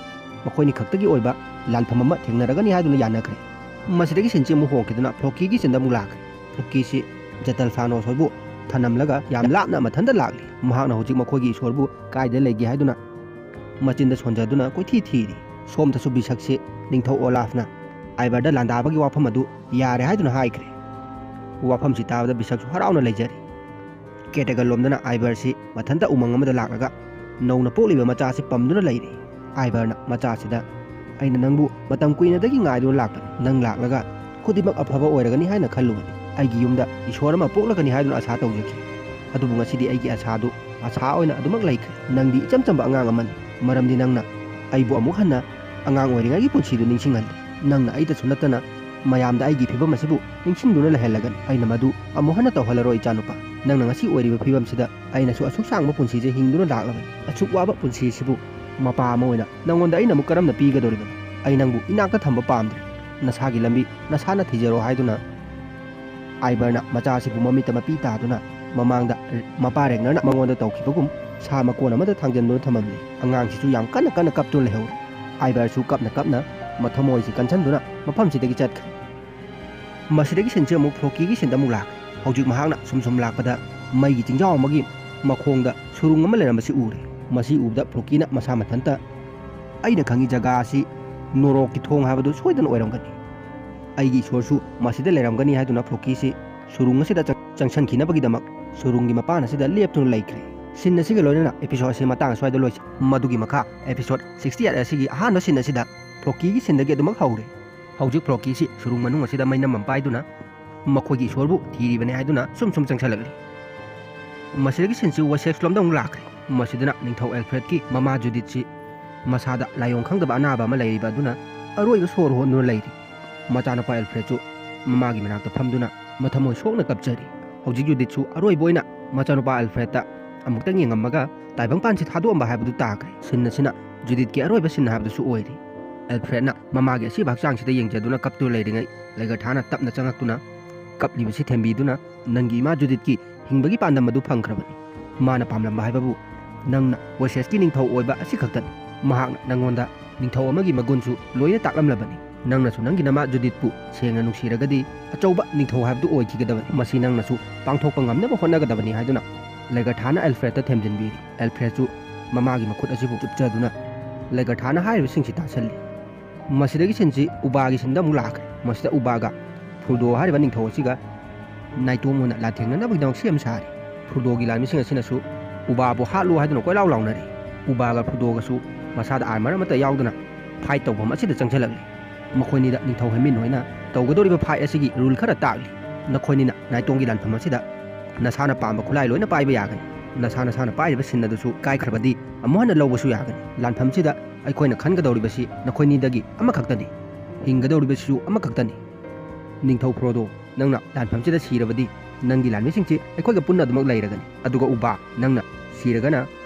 ꯃꯈꯣꯏꯅꯤ ꯈꯛꯇꯒꯤ ꯑꯣꯏꯕ ꯂꯥꯟꯐꯝ ꯑꯃ ꯊꯦꯡꯅꯔꯒꯅꯤ ꯍꯥꯏꯗꯨꯅ ꯌꯥꯅꯈ꯭ꯔꯦ꯫ ꯃꯁꯤꯗꯒꯤ ꯁꯤꯟꯁꯤ ꯑꯃꯨꯛ ꯍꯣꯡꯈꯤꯗꯨꯅ ꯐ꯭ꯂꯣꯀꯤꯒꯤ ꯁꯤꯟꯗ ꯑꯃꯨꯛ ꯂꯥꯛꯈ꯭ꯔꯦ꯫ ꯐ꯭ꯂꯣꯀꯤꯁꯤ ꯖꯦꯇꯜꯐꯥꯅꯣꯁ ꯍꯣꯏꯕꯨ ꯊꯅꯝꯂꯒ ꯌꯥꯝ ꯂꯥꯞꯅ ꯃꯊꯟꯇ ꯂꯥꯛꯂꯤ꯫ ꯃꯍꯥꯛꯅ ꯍꯧꯖꯤꯛ ꯃꯈꯣꯏꯒꯤ ꯏꯁꯣꯔꯕꯨ ꯀꯥꯏꯗ ꯂꯩꯒꯦ ꯍꯥꯏꯗꯨꯅ ꯃꯆꯤꯟꯗ ꯁꯣꯟꯖꯗꯨꯅ ꯀꯣꯏꯊꯤ ꯊꯤꯔꯤ꯫ ꯁꯣꯝꯗꯁꯨ ꯕꯤꯁꯛꯁꯤ ꯅꯤꯡꯊꯧ ꯑꯣꯂꯥꯐꯅ ꯑꯥꯏꯕꯔꯗ ꯂꯥꯟꯗꯥꯕꯒꯤ ꯋꯥꯐꯝ ꯑꯗꯨ ꯌꯥꯔꯦ ꯍꯥꯏꯗꯨꯅ ꯍꯥꯏꯈ꯭ꯔꯦ꯫ ꯋꯥꯐꯝꯁꯤ ꯇꯥꯕꯗ ꯕꯤꯁꯛꯁꯨ ꯍꯔꯥꯎꯅ ꯂꯩꯖꯔꯤ꯫ ꯀꯦꯇꯒꯜ ꯂꯣꯝꯗꯅ ꯑꯥꯏꯕꯔꯁꯤ ꯃꯊꯟꯇ ꯎꯃꯪ ꯑꯃꯗ ꯂꯥꯛꯂꯒ ꯅꯧꯅ ꯄꯣꯛꯂꯤꯕ ꯃꯆꯥꯁꯤ ꯄꯝꯗꯨꯅ ꯂꯩꯔꯤ꯫ ꯑꯥꯏꯕꯔꯅ ꯃꯆꯥꯁꯤꯗ, "ꯑꯩꯅ ꯅꯪꯕꯨ ꯃꯇꯝ ꯀꯨꯏꯅꯗꯒꯤ ꯉꯥꯏꯗꯨꯅ ꯂꯥꯛꯄꯅꯤ꯫ ꯅꯪ ꯂꯥꯛꯂꯒ ꯈꯨꯗꯤꯡꯃꯛ ꯑꯐꯕ ꯑꯣꯏꯔꯒꯅꯤ ꯍꯥꯏꯅ ꯈꯜꯂꯨꯕꯅꯤ꯫ ꯑꯩꯒꯤ ꯌꯨꯝꯗ ꯏꯁꯣꯔ ꯑꯃ ꯄꯣꯛꯂꯒꯅꯤ ꯍꯥꯏꯗꯨꯅ ꯑꯁꯥ ꯇꯧꯖꯈꯤ꯫ ꯑꯗꯨꯕꯨ ꯉꯁꯤꯗꯤ ꯑꯩꯒꯤ ꯑꯁꯥꯗꯨ ꯑꯁꯥ ꯑꯣꯏꯅ ꯑꯗꯨꯃꯛ ꯂꯩꯈ꯭ꯔꯦ꯫ ꯅꯪꯗꯤ ꯏꯆꯝ ꯆꯝꯕ ꯑꯉꯥꯡ ꯑꯃꯅꯤ, ꯃꯔꯝꯗꯤ ꯅꯪꯅ ꯑꯩꯕꯨ ꯑꯃꯨꯛ ꯍꯟꯅ ꯑꯉꯥꯡ ꯑꯣꯏꯔꯤꯉꯩꯒꯤ ꯄꯨꯟꯁꯤꯗꯨ ꯅꯤꯡꯁꯤꯡꯍꯜꯂꯤ꯫ ꯅꯪꯅ ꯑꯩꯗꯁꯨ ꯅꯠꯇꯅ ꯃꯌꯥꯝꯗ ꯑꯩꯒꯤ ꯐꯤꯕꯝ ꯑꯁꯤꯕꯨ ꯅꯤꯡꯁꯤꯡꯗꯨꯅ ꯂꯩꯍꯜꯂꯒꯅꯤ꯫ ꯑꯩꯅ ꯃꯗꯨ ꯑꯃꯨꯛ ꯍꯟꯅ ꯇꯧꯍꯜꯂꯔꯣꯏ, ꯏꯆꯥꯅꯨꯄꯥ꯫ ꯅꯪꯅ ꯉꯁꯤ ꯑꯣꯏꯔꯤꯕ ꯐꯤꯕꯝꯁꯤꯗ ꯑꯩꯅꯁꯨ ꯑꯁꯨꯛ ꯁꯥꯡꯕ ꯄꯨꯟꯁꯤꯁꯦ ꯍꯤꯡꯗꯨꯅ ꯂꯥꯛꯂꯕꯅꯤ꯫ ꯑꯁꯨꯛ ꯋꯥꯕ ꯄꯨꯟꯁꯤ ꯑꯁꯤꯕꯨ ꯃꯄꯥ ꯑꯃ ꯑꯣꯏꯅ ꯅꯪꯉꯣꯟꯗ ꯑꯩꯅ ꯑꯃꯨꯛ ꯀꯔꯝꯅ ꯄꯤꯒꯗꯧꯔꯤꯕꯅꯣ? ꯑꯩ ꯅꯪꯕꯨ ꯏꯅꯥꯛꯇ ꯊꯝꯕ ꯄꯥꯝꯗ꯭ꯔꯦ꯫ ꯅꯁꯥꯒꯤ ꯂꯝꯕꯤ ꯅꯁꯥꯅ ꯊꯤꯖꯔꯣ ꯍꯥꯏꯗꯨꯅ ꯑꯥꯏꯕꯔꯅ ꯃꯆꯥ ꯑꯁꯤꯕꯨ ꯃꯃꯤꯠꯇ ꯃꯄꯤ ꯇꯥꯗꯨꯅ ꯃꯃꯥꯡꯗ ꯃꯄꯥ ꯔꯦꯒꯅꯔꯅ ꯃꯉꯣꯟꯗ ꯇꯧꯈꯤꯕꯒꯨꯝ ꯁꯥ ꯃꯀꯣꯟ ꯑꯃꯗ ꯊꯥꯡꯖꯤꯟꯗꯨꯅ ꯊꯝꯃꯝꯂꯤ꯫ ꯑꯉꯥꯡꯁꯤꯁꯨ ꯌꯥꯝ ꯀꯟꯅ ꯀꯟꯅ ꯀꯞꯇꯨꯅ ꯂꯩꯍꯧꯔꯤ꯫ ꯑꯥꯏꯕꯔꯁꯨ ꯀꯞꯅ ꯀꯞꯅ ꯃꯊꯃꯣꯏꯁꯤ ꯀꯟꯁꯤꯟꯗꯨꯅ ꯃꯐꯝꯁꯤꯗꯒꯤ ꯆꯠꯈ꯭ꯔꯦ꯫ ꯃꯁꯤꯗꯒꯤ ꯁꯤꯟꯁꯤ ꯑꯃꯨꯛ ꯐ꯭ꯔꯣꯀꯤꯒꯤ ꯁꯤꯟꯗ ꯑꯃꯨꯛ ꯂꯥꯛꯈ꯭ꯔꯦ꯫ ꯍꯧꯖꯤꯛ ꯃꯍꯥꯛꯅ ꯁꯨꯝ ꯁꯨꯝ ꯂꯥꯛꯄꯗ ꯃꯩꯒꯤ ꯆꯤꯡꯖꯥꯎ ꯑꯃꯒꯤ ꯃꯈꯣꯡꯗ ꯁꯨꯔꯨꯡ ꯑꯃ ꯂꯩꯔꯝꯕꯁꯤ ꯎꯔꯦ꯫ ꯃꯁꯤ ꯎꯕꯗ ꯐ꯭ꯔꯣꯀꯤꯅ ꯃꯁꯥ ꯃꯊꯟꯇ, "ꯑꯩꯅ ꯈꯪꯉꯤ, ꯖꯒꯥ ꯑꯁꯤ ꯅꯣꯔꯣꯛꯀꯤ ꯊꯣꯡ ꯍꯥꯏꯕꯗꯨ ꯁꯣꯏꯗꯅ ꯑꯣꯏꯔꯝꯒꯅꯤ꯫ ꯑꯩꯒꯤ ꯏꯁꯣꯔꯁꯨ ꯃꯁꯤꯗ ꯂꯩꯔꯝꯒꯅꯤ" ꯍꯥꯏꯗꯨꯅ ꯐ꯭ꯔꯣꯀꯤꯁꯤ ꯁꯨꯔꯨꯡ ꯑꯁꯤꯗ ꯆꯪ-, ꯆꯪꯁꯟꯈꯤꯅꯕꯒꯤꯗꯃꯛ ꯁꯨꯔꯨꯡꯒꯤ ꯃꯄꯥꯟ ꯑꯁꯤꯗ ꯂꯦꯞꯇꯨꯅ ꯂꯩꯈ꯭ꯔꯦ꯫ ꯁꯤꯟ ꯑꯁꯤꯒ ꯂꯣꯏꯅꯅ episode ꯑꯁꯤ ꯃꯇꯥꯡ ꯑꯁ꯭ꯋꯥꯏꯗ ꯂꯣꯏꯁꯤ꯫ ꯃꯗꯨꯒꯤ ꯃꯈꯥ episode sixty eight ꯑꯁꯤꯒꯤ ꯑꯍꯥꯟꯕ ꯁꯤꯟ ꯑꯁꯤꯗ ꯐ꯭ꯔꯣꯀꯤꯒꯤ ꯁꯤꯟꯗꯒꯤ ꯑꯗꯨꯃꯛ ꯍꯧꯔꯦ꯫ ꯍꯧꯖꯤꯛ ꯐ꯭ꯔꯣꯀꯤꯁꯤ ꯁꯨꯔꯨꯡ ꯃꯅꯨꯡ ꯑꯁꯤꯗ ꯃꯩꯅꯝ ꯑꯃ ꯄꯥꯏꯗꯨꯅ ꯃꯈꯣꯏꯒꯤ ꯏꯁꯣꯔꯕꯨ ꯊꯤꯔꯤꯕꯅꯤ ꯍꯥꯏꯗꯨꯅ ꯁꯨꯝ ꯁꯨꯝ ꯆꯪꯁꯜꯂꯛꯂꯤ꯫ ꯃꯁꯤꯗꯒꯤ ꯁꯤꯟꯁꯤ ꯋꯦꯁꯦꯛꯁ ꯂꯣꯝꯗ ꯑꯃꯨꯛ ꯂꯥꯛꯈ꯭ꯔꯦ꯫ ꯃꯁꯤꯗꯅ ꯅꯤꯡꯊꯧ ꯑꯦꯜꯐ꯭ꯔꯦꯗꯀꯤ ꯃꯃꯥ ꯖꯨꯗꯤꯠꯁꯤ ꯃꯁꯥꯗ ꯂꯥꯏꯑꯣꯡ ꯈꯪꯗꯕ ꯑꯅꯥꯕ ꯑꯃ ꯂꯩꯔꯤꯕ ꯑꯗꯨꯅ ꯑꯔꯣꯏꯕ ꯁꯣꯔ ꯍꯣꯟꯗꯨꯅ ꯂꯩꯔꯤ꯫ ꯃꯆꯥꯅꯨꯄꯥ ꯑꯦꯜꯐ꯭ꯔꯦꯗꯁꯨ ꯃꯃꯥꯒꯤ ꯃꯅꯥꯛꯇ ꯐꯝꯗꯨꯅ ꯃꯊꯃꯣꯏ ꯁꯣꯛꯅ ꯀꯞꯆꯔꯤ꯫ ꯍꯧꯖꯤꯛ ꯖꯨꯗꯤꯠꯁꯨ ꯑꯔꯣꯏꯕ ꯑꯣꯏꯅ ꯃꯆꯥꯅꯨꯄꯥ ꯑꯦꯜꯐ꯭ꯔꯦꯗꯇ ꯑꯃꯨꯛꯇꯪ ꯌꯦꯡꯉꯝꯃꯒ ꯇꯥꯏꯕꯪꯄꯥꯟꯁꯤ ꯊꯥꯗꯣꯛꯑꯝꯕ ꯍꯥꯏꯕꯗꯨ ꯇꯥꯈ꯭ꯔꯦ꯫ ꯁꯤꯟ ꯑꯁꯤꯅ ꯖꯨꯗꯤꯠꯀꯤ ꯑꯔꯣꯏꯕ ꯁꯤꯟ ꯍꯥꯏꯕꯗꯨꯁꯨ ꯑꯣꯏꯔꯤ꯫ ꯑꯦꯜꯐ꯭ꯔꯦꯗꯅ ꯃꯃꯥꯒꯤ ꯑꯁꯤꯕ ꯍꯛꯆꯥꯡꯁꯤꯗ ꯌꯦꯡꯖꯗꯨꯅ ꯀꯞꯇꯨꯅ ꯂꯩꯔꯤꯉꯩ, ꯂꯩꯒꯔꯊꯥꯅ ꯇꯞꯅ ꯆꯪꯉꯛꯇꯨꯅ ꯀꯞꯂꯤꯕꯁꯤ ꯊꯦꯝꯕꯤꯗꯨꯅ, "ꯅꯪꯒꯤ ꯏꯃꯥ ꯖꯨꯗꯤꯠꯀꯤ ꯍꯤꯡꯕꯒꯤ ꯄꯥꯟꯗꯝ ꯑꯗꯨ ꯐꯪꯈ꯭ꯔꯕꯅꯤ꯫ ꯃꯥꯅ ꯄꯥꯝꯂꯝꯕ ꯍꯥꯏꯕꯕꯨ ꯅꯪꯅ ꯋꯦꯁꯦꯁꯀꯤ ꯅꯤꯡꯊꯧ ꯑꯣꯏꯕ ꯑꯁꯤꯈꯛꯇꯅꯤ꯫ ꯃꯍꯥꯛꯅ ꯅꯪꯉꯣꯟꯗ ꯅꯤꯡꯊꯧ ꯑꯃꯒꯤ ꯃꯒꯨꯟꯁꯨ ꯂꯣꯏꯅ ꯇꯥꯛꯂꯝꯂꯕꯅꯤ꯫ ꯅꯪꯅꯁꯨ ꯅꯪꯒꯤ ꯅꯃꯥ ꯖꯨꯗꯤꯠꯄꯨ ꯁꯦꯡꯅ ꯅꯨꯡꯁꯤꯔꯒꯗꯤ ꯑꯆꯧꯕ ꯅꯤꯡꯊꯧ ꯍꯥꯏꯕꯗꯨ ꯑꯣꯏꯈꯤꯒꯗꯕꯅꯤ꯫ ꯃꯁꯤ ꯅꯪꯅꯁꯨ ꯄꯥꯡꯊꯣꯛꯄ ꯉꯝꯅꯕ ꯍꯣꯠꯅꯒꯗꯕꯅꯤ" ꯍꯥꯏꯗꯨꯅ ꯂꯦꯒꯔꯊꯥꯅ ꯑꯦꯜꯐ꯭ꯔꯦꯗꯇ ꯊꯦꯝꯖꯤꯟꯕꯤꯔꯤ꯫ ꯑꯦꯜꯐ꯭ꯔꯦꯗꯁꯨ ꯃꯃꯥꯒꯤ ꯃꯈꯨꯠ ꯑꯁꯤꯕꯨ ꯆꯨꯞꯆꯗꯨꯅ ꯂꯦꯒꯔꯊꯥꯅ ꯍꯥꯏꯔꯤꯕꯁꯤꯡꯁꯤ ꯇꯥꯁꯜꯂꯤ꯫ ꯃꯁꯤꯗꯒꯤ ꯁꯤꯟꯁꯤ ꯎꯕꯥꯒꯤ ꯁꯤꯟꯗ ꯑꯃꯨꯛ ꯂꯥꯛꯈ꯭ꯔꯦ꯫ ꯃꯁꯤꯗ ꯎꯕꯥꯒ ꯐ꯭ꯔꯨꯗꯣ ꯍꯥꯏꯔꯤꯕ ꯅꯤꯡꯊꯧ ꯑꯁꯤꯒ ꯅꯥꯏꯇꯣꯝ ꯑꯣꯏꯅ ꯂꯥꯟꯊꯦꯡꯅꯅꯕꯒꯤꯗꯃꯛ ꯁꯦꯝ ꯁꯥꯔꯤ꯫ ꯐ꯭ꯔꯨꯗꯣꯒꯤ ꯂꯥꯟꯃꯤꯁꯤꯡ ꯑꯁꯤꯅꯁꯨ ꯎꯕꯥꯕꯨ ꯍꯥꯠꯂꯨ ꯍꯥꯏꯗꯨꯅ ꯀꯣꯏꯂꯥꯎ ꯂꯥꯎꯅꯔꯤ꯫ ꯎꯕꯥꯒ ꯐ꯭ꯔꯨꯗꯣꯒꯁꯨ ꯃꯁꯥꯗ ꯑꯥꯔꯃꯔ ꯑꯃꯠꯇ ꯌꯥꯎꯗꯅ ꯐꯥꯏꯠ ꯇꯧꯐꯝ ꯑꯁꯤꯗ ꯆꯪꯁꯤꯜꯂꯛꯂꯤ꯫ ꯃꯈꯣꯏꯅꯤꯗ ꯅꯤꯡꯊꯧ ꯍꯦꯃꯤꯟ ꯍꯣꯏꯅ ꯇꯧꯒꯗꯧꯔꯤꯕ ꯐꯥꯏꯠ ꯑꯁꯤꯒꯤ ꯔꯨꯜ ꯈꯔ ꯇꯥꯛꯂꯤ꯫ ꯅꯈꯣꯏꯅꯤꯅ ꯅꯥꯏꯇꯣꯝꯒꯤ ꯂꯥꯟꯐꯝ ꯑꯁꯤꯗ ꯅꯁꯥꯅ ꯄꯥꯝꯕ ꯈꯨꯠꯂꯥꯏ ꯂꯣꯏꯅ ꯄꯥꯏꯕ ꯌꯥꯒꯅꯤ꯫ ꯅꯁꯥ ꯅꯁꯥꯅ ꯄꯥꯏꯔꯤꯕ ꯁꯤꯟ ꯑꯗꯨꯁꯨ ꯀꯥꯏꯈ꯭ꯔꯕꯗꯤ ꯑꯃꯨꯛ ꯍꯟꯅ ꯂꯧꯕꯁꯨ ꯌꯥꯒꯅꯤ꯫ ꯂꯥꯟꯐꯝꯁꯤꯗ ꯑꯩꯈꯣꯏꯅ ꯈꯟꯒꯗꯧꯔꯤꯕꯁꯤ ꯅꯈꯣꯏꯅꯤꯗꯒꯤ ꯑꯃꯈꯛꯇꯅꯤ꯫ ꯍꯤꯡꯒꯗꯧꯔꯤꯕꯁꯤꯁꯨ ꯑꯃꯈꯛꯇꯅꯤ꯫ "ꯅꯤꯡꯊꯧ ꯐ꯭ꯔꯣꯗꯣ, ꯅꯪꯅ ꯂꯥꯟꯐꯝꯁꯤꯗ ꯁꯤꯔꯕꯗꯤ ꯅꯪꯒꯤ ꯂꯥꯟꯃꯤꯁꯤꯡꯁꯤ ꯑꯩꯈꯣꯏꯒ ꯄꯨꯟꯅ ꯑꯗꯨꯃꯛ ꯂꯩꯔꯒꯅꯤ, ꯑꯗꯨꯒ ꯎꯕꯥ, ꯅꯪꯅ ꯁꯤꯔꯒꯅ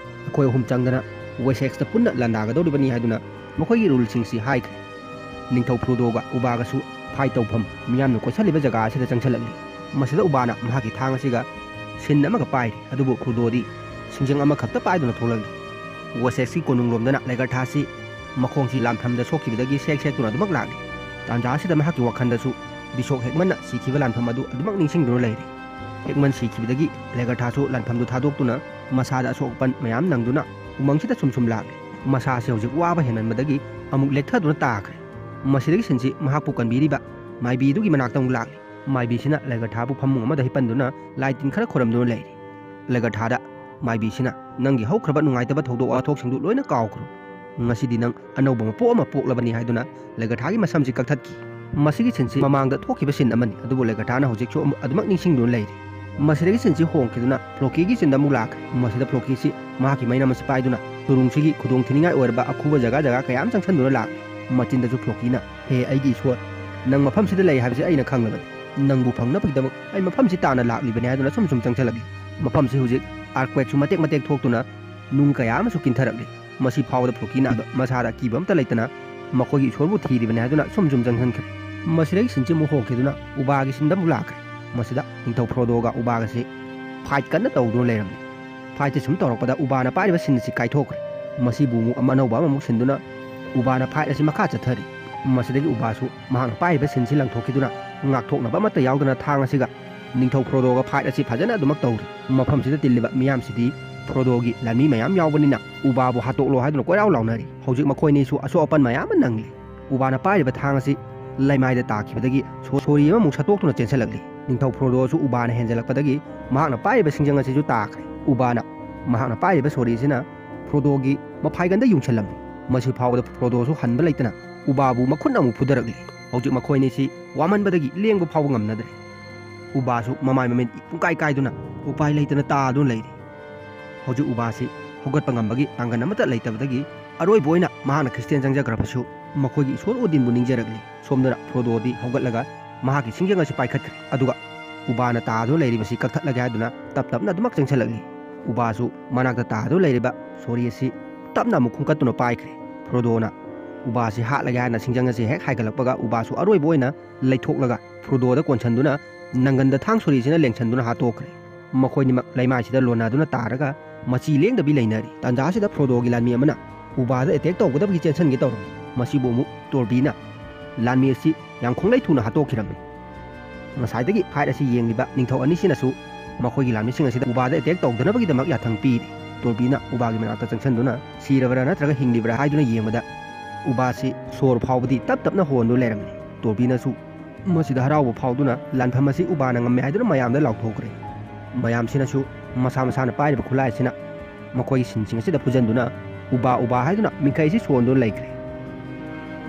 ꯑꯩꯈꯣꯏ ꯑꯍꯨꯝ ꯆꯪꯗꯅ ꯋꯦꯁꯦꯛꯁꯇ ꯄꯨꯟꯅ ꯂꯥꯟꯗꯥꯒꯗꯧꯔꯤꯕꯅꯤ" ꯍꯥꯏꯗꯨꯅ ꯃꯈꯣꯏꯒꯤ ꯔꯨꯜꯁꯤꯡꯁꯤ ꯍꯥꯏꯈ꯭ꯔꯦ꯫ ꯅꯤꯡꯊꯧ ꯐ꯭ꯔꯣꯗꯣꯒ ꯎꯕꯥꯒꯁꯨ ꯐꯥꯏꯠ ꯇꯧꯐꯝ ꯃꯤꯌꯥꯝꯅ ꯀꯣꯏꯁꯜꯂꯤꯕ ꯖꯒꯥ ꯑꯁꯤꯗ ꯆꯪꯁꯤꯜꯂꯛꯂꯤ꯫ ꯃꯁꯤꯗ ꯎꯕꯥꯅ ꯃꯍꯥꯛꯀꯤ ꯊꯥꯡ ꯑꯁꯤꯒ ꯁꯤꯟ ꯑꯃꯒ ꯄꯥꯏꯔꯤ, ꯑꯗꯨꯕꯨ ꯐ꯭ꯔꯣꯗꯣꯗꯤ ꯁꯤꯡꯖꯪ ꯑꯃꯈꯛꯇ ꯄꯥꯏꯗꯨꯅ ꯊꯣꯛꯂꯛꯂꯤ꯫ ꯋꯦꯁꯦꯛꯁꯀꯤ ꯀꯣꯅꯨꯡꯂꯣꯝꯗꯅ ꯂꯦꯒꯔꯊꯥꯁꯤ ꯃꯈꯣꯡꯁꯤ ꯂꯥꯟꯐꯝꯗ ꯁꯣꯛꯈꯤꯕꯗꯒꯤ ꯁꯦꯛ ꯁꯦꯛꯇꯨꯅ ꯑꯗꯨꯃꯛ ꯂꯥꯛꯂꯤ꯫ ꯇꯥꯟꯖꯥ ꯑꯁꯤꯗ ꯃꯍꯥꯛꯀꯤ ꯋꯥꯈꯜꯗꯁꯨ ꯕꯤꯁꯣꯛ ꯍꯦꯛꯃꯟꯅ ꯁꯤꯈꯤꯕ ꯂꯥꯟꯐꯝ ꯑꯗꯨ ꯑꯗꯨꯃꯛ ꯅꯤꯡꯁꯤꯡꯗꯨꯅ ꯂꯩꯔꯤ꯫ ꯍꯦꯛꯃꯟ ꯁꯤꯈꯤꯕꯗꯒꯤ ꯂꯦꯒꯔꯊꯥꯁꯨ ꯂꯥꯟꯐꯝꯗꯨ ꯊꯥꯗꯣꯛꯇꯨꯅ ꯃꯁꯥꯗ ꯑꯁꯣꯛ ꯑꯄꯟ ꯃꯌꯥꯝ ꯅꯪꯗꯨꯅ ꯎꯃꯪꯁꯤꯗ ꯁꯨꯝ ꯁꯨꯝ ꯂꯥꯛꯂꯤ꯫ ꯃꯁꯥꯁꯤ ꯍꯧꯖꯤꯛ ꯋꯥꯕ ꯍꯦꯟꯃꯟꯕꯗꯒꯤ ꯑꯃꯨꯛ ꯂꯦꯛꯊꯗꯨꯅ ꯇꯥꯈ꯭ꯔꯦ꯫ ꯃꯁꯤꯗꯒꯤ ꯁꯤꯟꯁꯤ ꯃꯍꯥꯛꯄꯨ ꯀꯟꯕꯤꯔꯤꯕ ꯃꯥꯏꯕꯤꯗꯨꯒꯤ ꯃꯅꯥꯛꯇ ꯑꯃꯨꯛ ꯂꯥꯛꯂꯤ꯫ ꯃꯥꯏꯕꯤꯁꯤꯅ ꯂꯦꯒꯔꯊꯥꯕꯨ ꯐꯃꯨꯡ ꯑꯃꯗ ꯍꯤꯞꯄꯟꯗꯨꯅ ꯂꯥꯏ ꯇꯤꯟ ꯈꯔ ꯈꯣꯏꯔꯝꯗꯨꯅ ꯂꯩꯔꯤ꯫ ꯂꯦꯒꯔꯊꯥꯗ ꯃꯥꯏꯕꯤꯁꯤꯅ, "ꯅꯪꯒꯤ ꯍꯧꯈ꯭ꯔꯕ ꯅꯨꯡꯉꯥꯏꯇꯕ ꯊꯧꯗꯣꯛ ꯋꯥꯊꯣꯛꯁꯤꯡꯗꯨ ꯂꯣꯏꯅ ꯀꯥꯎꯈ꯭ꯔꯣ꯫ ꯉꯁꯤꯗꯤ ꯅꯪ ꯑꯅꯧꯕ ꯃꯄꯣꯛ ꯑꯃ ꯄꯣꯛꯂꯕꯅꯤ" ꯍꯥꯏꯗꯨꯅ ꯂꯦꯒꯔꯊꯥꯒꯤ ꯃꯁꯝꯁꯤ ꯀꯛꯊꯠꯈꯤ꯫ ꯃꯁꯤꯒꯤ ꯁꯤꯟꯁꯤ ꯃꯃꯥꯡꯗ ꯊꯣꯛꯈꯤꯕ ꯁꯤꯟ ꯑꯃꯅꯤ, ꯑꯗꯨꯕꯨ ꯂꯦꯒꯔꯊꯥꯅ ꯍꯧꯖꯤꯛꯁꯨ ꯑꯃꯨꯛ ꯑꯗꯨꯃꯛ ꯅꯤꯡꯁꯤꯡꯗꯨꯅ ꯂꯩꯔꯤ꯫ ꯃꯁꯤꯗꯒꯤ ꯁꯤꯟꯁꯤ ꯍꯣꯡꯈꯤꯗꯨꯅ ꯐ꯭ꯂꯣꯀꯤꯒꯤ ꯆꯤꯟꯗ ꯑꯃꯨꯛ ꯂꯥꯛꯈ꯭ꯔꯦ꯫ ꯃꯁꯤꯗ ꯐ꯭ꯂꯣꯀꯤꯁꯤ ꯃꯍꯥꯛꯀꯤ ꯃꯩꯅꯝ ꯑꯁꯤ ꯄꯥꯏꯗꯨꯅ ꯇꯨꯔꯨꯡꯁꯤꯒꯤ ꯈꯨꯗꯣꯡ ꯊꯤꯅꯤꯡꯉꯥꯏ ꯑꯣꯏꯔꯕ ꯑꯈꯨꯕ ꯖꯒꯥ ꯖꯒꯥ ꯀꯌꯥ ꯑꯃ ꯆꯪꯁꯤꯟꯗꯨꯅ ꯂꯥꯛꯂꯤ꯫ ꯃꯆꯤꯟꯗꯁꯨ ꯐ꯭ꯂꯣꯀꯤꯅ, "ꯍꯦ ꯑꯩꯒꯤ ꯏꯁꯣꯔ, ꯅꯪ ꯃꯐꯝꯁꯤꯗ ꯂꯩ ꯍꯥꯏꯕꯁꯤ ꯑꯩꯅ ꯈꯪꯂꯕꯅꯤ꯫ ꯅꯪꯕꯨ ꯐꯪꯅꯕꯒꯤꯗꯃꯛ ꯑꯩ ꯃꯐꯝꯁꯤ ꯇꯥꯟꯅ ꯂꯥꯛꯂꯤꯕꯅꯤ" ꯍꯥꯏꯗꯨꯅ ꯁꯨꯝ ꯁꯨꯝ ꯆꯪꯁꯤꯜꯂꯛꯂꯤ꯫ ꯃꯐꯝꯁꯤ ꯍꯧꯖꯤꯛ ꯑꯥꯔꯀ꯭ꯋꯦꯛꯁꯨ ꯃꯇꯦꯛ ꯃꯇꯦꯛ ꯊꯣꯛꯇꯨꯅ ꯅꯨꯡ ꯀꯌꯥ ꯑꯃꯁꯨ ꯀꯤꯟꯊꯔꯛꯂꯤ꯫ ꯃꯁꯤ ꯐꯥꯎꯕꯗ ꯐ꯭ꯂꯣꯀꯤꯅ ꯃꯁꯥꯗ ꯑꯀꯤꯕ ꯑꯃꯠꯇ ꯂꯩꯇꯅ ꯃꯈꯣꯏꯒꯤ ꯏꯁꯣꯔꯕꯨ ꯊꯤꯔꯤꯕꯅꯤ ꯍꯥꯏꯗꯨꯅ ꯁꯨꯝ ꯁꯨꯝ ꯆꯪꯁꯤꯟꯈ꯭ꯔꯦ꯫ ꯃꯁꯤꯗꯒꯤ ꯁꯤꯟꯁꯤ ꯑꯃꯨꯛ ꯍꯣꯡꯈꯤꯗꯨꯅ ꯎꯕꯥꯒꯤ ꯁꯤꯟꯗ ꯑꯃꯨꯛ ꯂꯥꯛꯈ꯭ꯔꯦ꯫ ꯃꯁꯤꯗ ꯅꯤꯡꯊꯧ ꯐ꯭ꯔꯣꯗꯣꯒ ꯎꯕꯥꯒꯁꯤ ꯐꯥꯏꯠ ꯀꯟꯅ ꯇꯧꯗꯨꯅ ꯂꯩꯔꯝꯃꯤ꯫ ꯐꯥꯏꯠꯁꯤ ꯁꯨꯝ ꯇꯧꯔꯛꯄꯗ ꯎꯕꯥꯅ ꯄꯥꯏꯔꯤꯕ ꯁꯤꯟ ꯑꯁꯤ ꯀꯥꯏꯊꯣꯛꯈ꯭ꯔꯦ꯫ ꯃꯁꯤꯕꯨ ꯑꯃꯨꯛ ꯑꯅꯧꯕ ꯑꯃꯃꯨꯛ ꯁꯤꯟꯗꯨꯅ ꯎꯕꯥꯅ ꯐꯥꯏꯠ ꯑꯁꯤ ꯃꯈꯥ ꯆꯠꯊꯔꯤ꯫ ꯃꯁꯤꯗꯒꯤ ꯎꯕꯥꯁꯨ ꯃꯍꯥꯛꯅ ꯄꯥꯏꯔꯤꯕ ꯁꯤꯟꯁꯤ ꯂꯪꯊꯣꯛꯈꯤꯗꯨꯅ ꯉꯥꯛꯊꯣꯛꯅꯕ ꯑꯃꯠꯇ ꯌꯥꯎꯗꯅ ꯊꯥꯡ ꯑꯁꯤꯒ ꯅꯤꯡꯊꯧ ꯐ꯭ꯔꯣꯗꯣꯒ ꯐꯥꯏꯠ ꯑꯁꯤ ꯐꯖꯅ ꯑꯗꯨꯃꯛ ꯇꯧꯔꯤ꯫ ꯃꯐꯝꯁꯤꯗ ꯇꯤꯜꯂꯤꯕ ꯃꯤꯌꯥꯝꯁꯤꯗꯤ ꯐ꯭ꯔꯣꯗꯣꯒꯤ ꯂꯥꯟꯃꯤ ꯃꯌꯥꯝ ꯌꯥꯎꯕꯅꯤꯅ ꯎꯕꯥꯕꯨ ꯍꯥꯠꯇꯣꯛꯂꯣ ꯍꯥꯏꯗꯨꯅ ꯀꯣꯏꯔꯥꯎ ꯂꯥꯎꯅꯔꯤ꯫ ꯍꯧꯖꯤꯛ ꯃꯈꯣꯏꯅꯤꯁꯨ ꯑꯁꯣꯛ ꯑꯄꯟ ꯃꯌꯥꯝ ꯑꯃ ꯅꯪꯂꯤ꯫ ꯎꯕꯥꯅ ꯄꯥꯏꯔꯤꯕ ꯊꯥꯡ ꯑꯁꯤ ꯂꯩꯃꯥꯏꯗ ꯇꯥꯈꯤꯕꯗꯒꯤ ꯁꯣ-, ꯁꯣꯔꯤ ꯑꯃꯃꯨꯛ ꯁꯠꯇꯣꯛꯇꯨꯅ ꯆꯦꯟꯁꯤꯜꯂꯛꯂꯤ꯫ ꯅꯤꯡꯊꯧ ꯐ꯭ꯔꯣꯗꯣꯁꯨ ꯎꯕꯥꯅ ꯍꯦꯟꯖꯜꯂꯛꯄꯗꯒꯤ ꯃꯍꯥꯛꯅ ꯄꯥꯏꯔꯤꯕ ꯁꯤꯡꯖꯪ ꯑꯁꯤꯁꯨ ꯇꯥꯈ꯭ꯔꯦ꯫ ꯎꯕꯥꯅ ꯃꯍꯥꯛꯅ ꯄꯥꯏꯔꯤꯕ ꯁꯣꯔꯤꯁꯤꯅ ꯐ꯭ꯔꯣꯗꯣꯒꯤ ꯃꯐꯥꯏꯒꯟꯗ ꯌꯨꯡꯁꯤꯜꯂꯝꯃꯤ꯫ ꯃꯁꯤ ꯐꯥꯎꯕꯗ ꯐ꯭ꯔꯣꯗꯣꯁꯨ ꯍꯟꯕ ꯂꯩꯇꯅ ꯎꯕꯥꯕꯨ ꯃꯈꯨꯠꯅ ꯑꯃꯨꯛ ꯐꯨꯗꯔꯛꯂꯤ꯫ ꯍꯧꯖꯤꯛ ꯃꯈꯣꯏꯅꯤꯁꯤ ꯋꯥꯃꯟꯕꯗꯒꯤ ꯂꯦꯡꯕ ꯐꯥꯎꯕ ꯉꯝꯅꯗ꯭ꯔꯦ꯫ ꯎꯕꯥꯁꯨ ꯃꯃꯥꯏ ꯃꯃꯤꯠ ꯄꯨꯡꯀꯥꯏ ꯀꯥꯏꯗꯨꯅ ꯎꯄꯥꯏ ꯂꯩꯇꯅ ꯇꯥꯗꯨꯅ ꯂꯩꯔꯤ꯫ ꯍꯧꯖꯤꯛ ꯎꯕꯥꯁꯤ ꯍꯧꯒꯠꯄ ꯉꯝꯕꯒꯤ ꯄꯥꯡꯒꯜ ꯑꯃꯠꯇ ꯂꯩꯇꯕꯗꯒꯤ ꯑꯔꯣꯏꯕ ꯑꯣꯏꯅ ꯃꯍꯥꯛꯅ ꯈ꯭ꯔꯤꯁꯇꯤꯌꯥꯟ ꯆꯪꯖꯈ꯭ꯔꯕꯁꯨ ꯃꯈꯣꯏꯒꯤ ꯏꯁꯣꯔ ꯑꯣꯗꯤꯟꯕꯨ ꯅꯤꯡꯖꯔꯛꯂꯤ꯫ ꯁꯣꯝꯗꯅ ꯐ꯭ꯔꯣꯗꯣꯗꯤ ꯍꯧꯒꯠꯂꯒ ꯃꯍꯥꯛꯀꯤ ꯁꯤꯡꯖꯪ ꯑꯁꯤ ꯄꯥꯏꯈꯠꯈ꯭ꯔꯦ꯫ ꯑꯗꯨꯒ ꯎꯕꯥꯅ ꯇꯥꯗꯨꯅ ꯂꯩꯔꯤꯕꯁꯤ ꯀꯛꯊꯠꯂꯒꯦ ꯍꯥꯏꯗꯨꯅ ꯇꯞ ꯇꯞꯅ ꯑꯗꯨꯃꯛ ꯆꯪꯁꯤꯜꯂꯛꯂꯤ꯫ ꯎꯕꯥꯁꯨ ꯃꯅꯥꯛꯇ ꯇꯥꯗꯨꯅ ꯂꯩꯔꯤꯕ ꯁꯣꯔꯤ ꯑꯁꯤ ꯇꯞꯅ ꯑꯃꯨꯛ ꯈꯨꯟꯀꯠꯇꯨꯅ ꯄꯥꯏꯈ꯭ꯔꯦ꯫ ꯐ꯭ꯔꯣꯗꯣꯅ ꯎꯕꯥꯁꯤ ꯍꯥꯠꯂꯒꯦ ꯍꯥꯏꯅ ꯁꯤꯡꯖꯪ ꯑꯁꯤ ꯍꯦꯛ ꯍꯥꯏꯒꯠꯂꯛꯄꯒ ꯎꯕꯥꯁꯨ ꯑꯔꯣꯏꯕ ꯑꯣꯏꯅ ꯂꯩꯊꯣꯛꯂꯒ ꯐ꯭ꯔꯣꯗꯣꯗ ꯀꯣꯟꯁꯤꯟꯗꯨꯅ ꯅꯪꯒꯟꯗ ꯊꯥꯡ ꯁꯣꯔꯤꯁꯤꯅ ꯂꯦꯡꯁꯟꯗꯨꯅ ꯍꯥꯠꯇꯣꯛꯈ꯭ꯔꯦ꯫ ꯃꯈꯣꯏꯅꯤꯃꯛ ꯂꯩꯃꯥꯏꯁꯤꯗ ꯂꯣꯟꯅꯗꯨꯅ ꯇꯥꯔꯒ ꯃꯆꯤ ꯂꯦꯡꯗꯕꯤ ꯂꯩꯅꯔꯤ꯫ ꯇꯥꯟꯖꯥ ꯑꯁꯤꯗ ꯐ꯭ꯔꯣꯗꯣꯒꯤ ꯂꯥꯟꯃꯤ ꯑꯃꯅ ꯎꯕꯥꯗ ꯑꯦꯇꯦꯛ ꯇꯧꯒꯗꯕꯒꯤ ꯆꯦꯟꯁꯤꯟꯒꯦ ꯇꯧꯔꯝꯃꯤ꯫ ꯃꯁꯤꯕꯨ ꯑꯃꯨꯛ ꯇꯣꯔꯕꯤꯅ ꯂꯥꯟꯃꯤ ꯑꯁꯤ ꯌꯥꯝ ꯈꯣꯡꯂꯩ ꯊꯨꯅ ꯍꯥꯠꯇꯣꯛꯈꯤꯔꯝꯃꯤ꯫ ꯉꯁꯥꯏꯗꯒꯤ ꯐꯥꯏꯠ ꯑꯁꯤ ꯌꯦꯡꯂꯤꯕ ꯅꯤꯡꯊꯧ ꯑꯅꯤꯁꯤꯅꯁꯨ ꯃꯈꯣꯏꯒꯤ ꯂꯥꯟꯃꯤꯁꯤꯡ ꯑꯁꯤꯗ ꯎꯕꯥꯗ ꯑꯦꯇꯦꯛ ꯇꯧꯗꯅꯕꯒꯤꯗꯃꯛ ꯌꯥꯊꯪ ꯄꯤꯔꯤ꯫ ꯇꯣꯔꯕꯤꯅ ꯎꯕꯥꯒꯤ ꯃꯅꯥꯛꯇ ꯆꯪꯁꯤꯟꯗꯨꯅ ꯁꯤꯔꯕ꯭ꯔꯥ ꯅꯠꯇ꯭ꯔꯒ ꯍꯤꯡꯂꯤꯕ꯭ꯔꯥ ꯍꯥꯏꯗꯨꯅ ꯌꯦꯡꯕꯗ ꯎꯕꯥꯁꯤ ꯁꯣꯔ ꯐꯥꯎꯕꯗꯤ ꯇꯞ ꯇꯞꯅ ꯍꯣꯟꯗꯨꯅ ꯂꯩꯔꯝꯃꯤ꯫ ꯇꯣꯔꯕꯤꯅꯁꯨ ꯃꯁꯤꯗ ꯍꯔꯥꯎꯕ ꯐꯥꯎꯗꯨꯅ ꯂꯥꯟꯐꯝ ꯑꯁꯤ ꯎꯕꯥꯅ ꯉꯝꯃꯦ ꯍꯥꯏꯗꯨꯅ ꯃꯌꯥꯝꯗ ꯂꯥꯎꯊꯣꯛꯈ꯭ꯔꯦ꯫ ꯃꯌꯥꯝꯁꯤꯅꯁꯨ ꯃꯁꯥ ꯃꯁꯥꯅ ꯄꯥꯏꯔꯤꯕ ꯈꯨꯠꯂꯥꯏ ꯑꯁꯤꯅ ꯃꯈꯣꯏꯒꯤ ꯁꯤꯟꯁꯤꯡ ꯑꯁꯤꯗ ꯐꯨꯖꯟꯗꯨꯅ ꯎꯕꯥ ꯎꯕꯥ ꯍꯥꯏꯗꯨꯅ ꯃꯤꯡꯈꯩ ꯑꯁꯤ ꯁꯣꯟꯗꯨꯅ ꯂꯩꯈ꯭ꯔꯦ꯫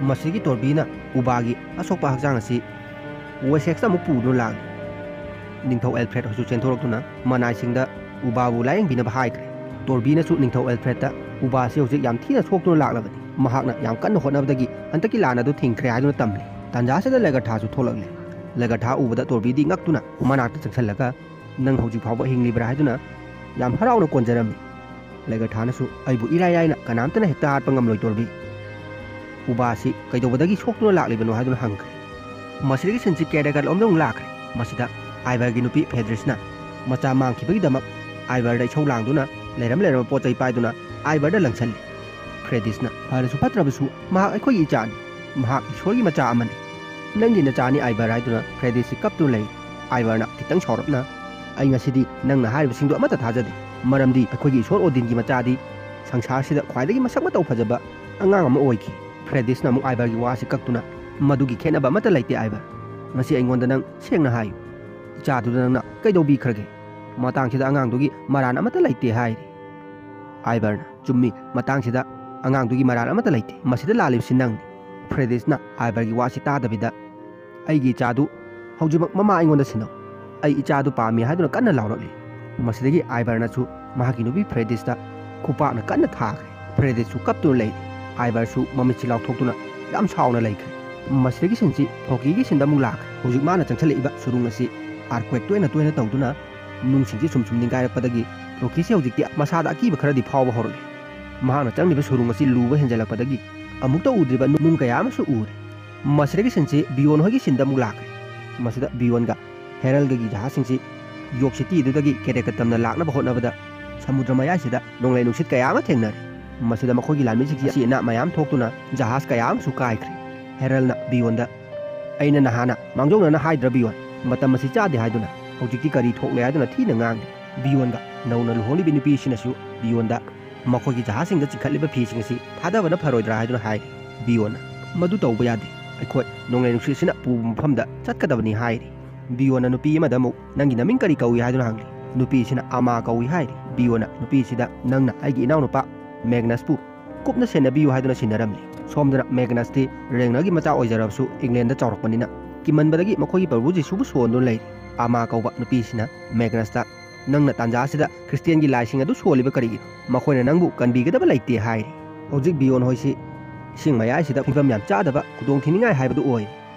ꯃꯁꯤꯒꯤ ꯇꯣꯔꯕꯤꯅ ꯎꯕꯥꯒꯤ ꯑꯁꯣꯛꯄ ꯍꯛꯆꯥꯡ ꯑꯁꯤ ꯋꯦꯁꯦꯛꯁꯇ ꯑꯃꯨꯛ ꯄꯨꯗꯨꯅ ꯂꯥꯛꯂꯤ꯫ ꯅꯤꯡꯊꯧ ꯑꯦꯜꯐ꯭ꯔꯦꯗ ꯍꯣꯏꯁꯨ ꯆꯦꯟꯊꯣꯔꯛꯇꯨꯅ ꯃꯅꯥꯏꯁꯤꯡꯗ ꯎꯕꯥꯕꯨ ꯂꯥꯌꯦꯡꯕꯤꯅꯕ ꯍꯥꯏꯈ꯭ꯔꯦ꯫ ꯇꯣꯔꯕꯤꯅꯁꯨ ꯅꯤꯡꯊꯧ ꯑꯦꯜꯐ꯭ꯔꯦꯗꯇ ꯎꯕꯥꯁꯤ ꯍꯧꯖꯤꯛ ꯌꯥꯝ ꯊꯤꯅ ꯁꯣꯛꯇꯨꯅ ꯂꯥꯛꯂꯕꯅꯤ, ꯃꯍꯥꯛꯅ ꯌꯥꯝ ꯀꯟꯅ ꯍꯣꯠꯅꯕꯗꯒꯤ ꯍꯟꯗꯛꯀꯤ ꯂꯥꯟ ꯑꯗꯨ ꯊꯤꯡꯈ꯭ꯔꯦ ꯍꯥꯏꯗꯨꯅ ꯇꯝꯂꯤ꯫ ꯇꯥꯟꯖꯥꯁꯤꯗ ꯂꯦꯒꯔꯊꯥꯁꯨ ꯊꯣꯛꯂꯛꯂꯦ꯫ ꯂꯦꯒꯔꯊꯥ ꯎꯕꯗ ꯇꯣꯔꯕꯤꯗꯤ ꯉꯛꯇꯨꯅ ꯃꯅꯥꯛꯇ ꯆꯪꯁꯤꯜꯂꯒ, "ꯅꯪ ꯍꯧꯖꯤꯛ ꯐꯥꯎꯕ ꯍꯤꯡꯂꯤꯕ꯭ꯔꯥ?" ꯍꯥꯏꯗꯨꯅ ꯌꯥꯝ ꯍꯔꯥꯎꯅ ꯀꯣꯟꯖꯔꯝꯃꯤ꯫ ꯂꯦꯒꯔꯊꯥꯅꯁꯨ, "ꯑꯩꯕꯨ ꯏꯔꯥꯏ ꯂꯥꯏꯅ ꯀꯅꯥꯝꯇꯅ ꯍꯦꯛꯇ ꯍꯥꯠꯄ ꯉꯝꯂꯣꯏ ꯇꯣꯔꯕꯤ꯫ ꯎꯕꯥꯁꯤ ꯀꯩꯗꯧꯕꯗꯒꯤ ꯁꯣꯛꯇꯨꯅ ꯂꯥꯛꯂꯤꯕꯅꯣ?" ꯍꯥꯏꯗꯨꯅ ꯍꯪꯈ꯭ꯔꯦ꯫ ꯃꯁꯤꯗꯒꯤ ꯁꯤꯟꯁꯤ ꯀꯦꯗꯒꯠ ꯂꯣꯝꯗ ꯑꯃꯨꯛ ꯂꯥꯛꯈ꯭ꯔꯦ꯫ ꯃꯁꯤꯗ ꯑꯥꯏꯕꯔꯒꯤ ꯅꯨꯄꯤ ꯐꯦꯗ꯭ꯔꯤꯁꯅ ꯃꯆꯥ ꯃꯥꯡꯈꯤꯕꯒꯤ ꯗꯃꯛ ꯑꯥꯏꯕꯔꯗ ꯏꯁꯧ ꯂꯥꯡꯗꯨꯅ ꯂꯩꯔꯝ ꯂꯩꯔꯝꯕ ꯄꯣꯠ ꯆꯩ ꯄꯥꯏꯗꯨꯅ ꯑꯥꯏꯕꯔꯗ ꯂꯪꯁꯜꯂꯤ꯫ ꯐ꯭ꯔꯦꯗꯤꯁꯅ, "ꯐꯔꯁꯨ ꯐꯠꯇ꯭ꯔꯕꯁꯨ ꯃꯍꯥꯛ ꯑꯩꯈꯣꯏꯒꯤ ꯏꯆꯥꯅꯤ, ꯃꯍꯥꯛ ꯏꯁꯣꯔꯒꯤ ꯃꯆꯥ ꯑꯃꯅꯤ, ꯅꯪꯒꯤ ꯅꯆꯥꯅꯤ ꯑꯥꯏꯕꯔ" ꯍꯥꯏꯗꯨꯅ ꯐ꯭ꯔꯦꯗꯤꯁꯁꯤ ꯀꯞꯇꯨꯅ ꯂꯩ꯫ ꯑꯥꯏꯕꯔꯅ ꯈꯤꯇꯪ ꯁꯥꯎꯔꯞꯅ, "ꯑꯩ ꯉꯁꯤꯗꯤ ꯅꯪꯅ ꯍꯥꯏꯔꯤꯕꯁꯤꯡꯗꯣ ꯑꯃꯠꯇ ꯊꯥꯖꯗꯦ, ꯃꯔꯝꯗꯤ ꯑꯩꯈꯣꯏꯒꯤ ꯏꯁꯣꯔ ꯑꯣꯗꯤꯟꯒꯤ ꯃꯆꯥꯗꯤ ꯁꯪꯁꯥꯔꯁꯤꯗ ꯈ꯭ꯋꯥꯏꯗꯒꯤ ꯃꯁꯛ ꯃꯇꯧ ꯐꯖꯕ ꯑꯉꯥꯡ ꯑꯃ ꯑꯣꯏꯈꯤ꯫" ꯐ꯭ꯔꯦꯗꯤꯁꯅ ꯑꯃꯨꯛ ꯑꯥꯏꯕꯔꯒꯤ ꯋꯥꯁꯤ ꯀꯛꯇꯨꯅ, "ꯃꯗꯨꯒꯤ ꯈꯦꯠꯅꯕ ꯑꯃꯠꯇ ꯂꯩꯇꯦ ꯑꯥꯏꯕꯔ, ꯉꯁꯤ ꯑꯩꯉꯣꯟꯗ ꯅꯪ ꯁꯦꯡꯅ ꯍꯥꯏꯌꯨ, ꯏꯆꯥꯗꯨꯗ ꯅꯪꯅ ꯀꯩꯗꯧꯕꯤꯈ꯭ꯔꯒꯦ? ꯃꯇꯥꯡꯁꯤꯗ ꯑꯉꯥꯡꯗꯨꯒꯤ ꯃꯔꯥꯟ ꯑꯃꯠꯇ ꯂꯩꯇꯦ" ꯍꯥꯏꯔꯤ꯫ ꯑꯥꯏꯕꯔꯅ, "ꯆꯨꯝꯃꯤ, ꯃꯇꯥꯡꯁꯤꯗ ꯑꯉꯥꯡꯗꯨꯒꯤ ꯃꯔꯥꯜ ꯑꯃꯠꯇ ꯂꯩꯇꯦ, ꯃꯁꯤꯗ ꯂꯥꯜꯂꯤꯕꯁꯤ ꯅꯪꯅꯤ꯫" ꯐ꯭ꯔꯦꯗꯤꯁꯅ ꯑꯥꯏꯕꯔꯒꯤ ꯋꯥꯁꯤ ꯇꯥꯗꯕꯤꯗ, "ꯑꯩꯒꯤ ꯏꯆꯥꯗꯨ ꯍꯧꯖꯤꯛꯃꯛ ꯃꯃꯥ ꯑꯩꯉꯣꯟꯗ ꯁꯤꯟꯅꯧ, ꯑꯩ ꯏꯆꯥꯗꯨ ꯄꯥꯝꯃꯤ" ꯍꯥꯏꯗꯨꯅ ꯀꯟꯅ ꯂꯥꯎꯔꯛꯂꯤ꯫ ꯃꯁꯤꯗꯒꯤ ꯑꯥꯏꯕꯔꯅꯁꯨ ꯃꯍꯥꯛꯀꯤ ꯅꯨꯄꯤ ꯐ꯭ꯔꯦꯗꯤꯁꯇ ꯈꯨꯄꯥꯛꯅ ꯀꯟꯅ ꯊꯥꯈ꯭ꯔꯦ꯫ ꯐ꯭ꯔꯦꯗꯤꯁꯁꯨ ꯀꯞꯇꯨꯅ ꯂꯩꯔꯤ꯫ ꯑꯥꯏꯕꯔꯁꯨ ꯃꯃꯤꯠꯁꯤ ꯂꯥꯎꯊꯣꯛꯇꯨꯅ ꯌꯥꯝ ꯁꯥꯎꯅ ꯂꯩꯈ꯭ꯔꯦ꯫ ꯃꯁꯤꯗꯒꯤ ꯁꯤꯟꯁꯤ ꯐ꯭ꯔꯣꯀꯤꯒꯤ ꯁꯤꯟꯗ ꯑꯃꯨꯛ ꯂꯥꯛꯈ꯭ꯔꯦ꯫ ꯍꯧꯖꯤꯛ ꯃꯥꯅ ꯆꯪꯁꯤꯜꯂꯛꯏꯕ ꯁꯨꯔꯨꯡ ꯑꯁꯤ ꯑꯥꯔꯀ꯭ꯋꯦꯛ ꯇꯣꯏꯅ ꯇꯣꯏꯅ ꯇꯧꯗꯨꯅ ꯅꯨꯡꯁꯤꯡꯁꯤ ꯁꯨꯝ ꯁꯨꯝ ꯅꯤꯡꯒꯥꯏꯔꯛꯄꯗꯒꯤ ꯐ꯭ꯔꯣꯀꯤꯁꯤ ꯍꯧꯖꯤꯛꯇꯤ ꯃꯁꯥꯗ ꯑꯀꯤꯕ ꯈꯔꯗꯤ ꯐꯥꯎꯕ ꯍꯧꯔꯛꯂꯦ꯫ ꯃꯍꯥꯛꯅ ꯆꯪꯂꯤꯕ ꯁꯨꯔꯨꯡ ꯑꯁꯤ ꯂꯨꯕ ꯍꯦꯟꯖꯜꯂꯛꯄꯗꯒꯤ ꯑꯃꯨꯛꯇ ꯎꯗ꯭ꯔꯤꯕ ꯅꯨꯡ ꯀꯌꯥ ꯑꯃꯁꯨ ꯎꯔꯦ꯫ ꯃꯁꯤꯗꯒꯤ ꯁꯤꯟꯁꯤ ꯕꯤꯌꯣꯟ ꯍꯣꯏꯒꯤ ꯁꯤꯟꯗ ꯑꯃꯨꯛ ꯂꯥꯛꯈ꯭ꯔꯦ꯫ ꯃꯁꯤꯗ ꯕꯤꯌꯣꯟꯒ ꯍꯦꯔꯜꯒꯒꯤ ꯖꯍꯥꯖꯁꯤꯡꯁꯤ ꯌꯣꯛ ꯁꯤꯇꯤꯗꯨꯗꯒꯤ ꯀꯦꯔꯦꯀꯇꯝꯅ ꯂꯥꯛꯅꯕ ꯍꯣꯠꯅꯕꯗ ꯁꯃꯨꯗ꯭ꯔ ꯃꯌꯥꯏꯁꯤꯗ ꯅꯣꯡꯂꯩ ꯅꯨꯡꯁꯤꯠ ꯀꯌꯥ ꯑꯃ ꯊꯦꯡꯅꯔꯦ꯫ ꯃꯁꯤꯗ ꯃꯈꯣꯏꯒꯤ ꯂꯥꯟꯃꯤꯁꯤꯡꯁꯤ ꯑꯁꯤ ꯑꯅꯥ ꯃꯌꯥꯝ ꯊꯣꯛꯇꯨꯅ ꯖꯍꯥꯖ ꯀꯌꯥ ꯑꯃꯁꯨ ꯀꯥꯏꯈ꯭ꯔꯦ꯫ ꯍꯦꯔꯜꯅ ꯕꯤꯌꯣꯟꯗ, "ꯑꯩꯅ ꯅꯍꯥꯟꯅ ꯃꯥꯡꯖꯧꯅꯅ ꯍꯥꯏꯗ꯭ꯔ ꯕꯤꯌꯣꯟ, ꯃꯇꯝ ꯑꯁꯤ ꯆꯥꯗꯦ ꯍꯥꯏꯗꯨꯅ? ꯍꯧꯖꯤꯛꯇꯤ ꯀꯔꯤ ꯊꯣꯛꯂꯦ?" ꯍꯥꯏꯗꯨꯅ ꯊꯤꯅ ꯉꯥꯡꯂꯦ꯫ ꯕꯤꯌꯣꯟꯒ ꯅꯧꯅ ꯂꯨꯍꯣꯡꯂꯤꯕꯤ ꯅꯨꯄꯤꯁꯤꯅꯁꯨ ꯕꯤꯌꯣꯟꯗ ꯃꯈꯣꯏꯒꯤ ꯖꯍꯥꯖꯁꯤꯡꯗ ꯆꯤꯡꯈꯠꯂꯤꯕ ꯐꯤꯁꯤꯡ ꯑꯁꯤ ꯊꯥꯗꯕꯅ ꯐꯔꯣꯏꯗ꯭ꯔꯥ ꯍꯥꯏꯗꯨꯅ ꯍꯥꯏꯔꯤ꯫ ꯕꯤꯌꯣꯟꯅ, "ꯃꯗꯨ ꯇꯧꯕ ꯌꯥꯗꯦ, ꯑꯩꯈꯣꯏ ꯅꯣꯡꯂꯩ ꯅꯨꯡꯁꯤꯠꯁꯤꯅ ꯄꯨꯕ ꯃꯐꯝꯗ ꯆꯠꯀꯗꯕꯅꯤ" ꯍꯥꯏꯔꯤ꯫ ꯕꯤꯌꯣꯟꯅ ꯅꯨꯄꯤ ꯑꯃꯗ ꯑꯃꯨꯛ, "ꯅꯪꯒꯤ ꯅꯃꯤꯡ ꯀꯔꯤ ꯀꯧꯏ?" ꯍꯥꯏꯗꯨꯅ ꯍꯪꯂꯤ꯫ ꯅꯨꯄꯤꯁꯤꯅ ꯑꯃꯥ ꯀꯧꯏ ꯍꯥꯏꯔꯤ꯫ ꯕꯤꯌꯣꯟꯅ ꯅꯨꯄꯤꯁꯤꯗ, "ꯅꯪꯅ ꯑꯩꯒꯤ ꯏꯅꯥꯎꯅꯨꯄꯥ ꯃꯦꯒꯅꯁꯄꯨ ꯀꯨꯞꯅ ꯁꯦꯟꯅꯕꯤꯌꯨ" ꯍꯥꯏꯗꯨꯅ ꯁꯤꯟꯅꯔꯝꯂꯤ꯫ ꯁꯣꯝꯗꯅ ꯃꯦꯒꯅꯁꯇꯤ ꯔꯦꯡꯅꯔꯒꯤ ꯃꯆꯥ ꯑꯣꯏꯖꯔꯕꯁꯨ ꯏꯪꯂꯦꯟꯗ ꯆꯥꯎꯔꯛꯄꯅꯤꯅ ꯀꯤꯃꯟꯕꯗꯒꯤ ꯃꯈꯣꯏꯒꯤ ꯄ꯭ꯔꯚꯨ ꯖꯤꯁꯨꯕꯨ ꯁꯣꯟꯗꯨꯅ ꯂꯩꯔꯤ꯫ ꯑꯃꯥ ꯀꯧꯕ ꯅꯨꯄꯤꯁꯤꯅ ꯃꯦꯒꯅꯁꯇ, "ꯅꯪꯅ ꯇꯥꯟꯖꯥ ꯑꯁꯤꯗ ꯈ꯭ꯔꯤꯁꯇꯤꯌꯥꯟꯒꯤ ꯂꯥꯏꯁꯤꯡ ꯑꯗꯨ ꯁꯣꯜꯂꯤꯕ ꯀꯔꯤꯒꯤꯅꯣ? ꯃꯈꯣꯏꯅ ꯅꯪꯕꯨ ꯀꯟꯕꯤꯒꯗꯕ ꯂꯩꯇꯦ" ꯍꯥꯏꯔꯤ꯫ ꯍꯧꯖꯤꯛ ꯕꯤꯌꯣꯟ ꯍꯣꯏꯁꯤ ꯏꯁꯤꯡ ꯃꯌꯥꯏꯁꯤꯗ ꯐꯤꯕꯝ ꯌꯥꯝ ꯆꯥꯗꯕ, ꯈꯨꯗꯣꯡ ꯊꯤꯅꯤꯡꯉꯥꯏ ꯍꯥꯏꯕꯗꯨ ꯑꯣꯏꯔꯦ꯫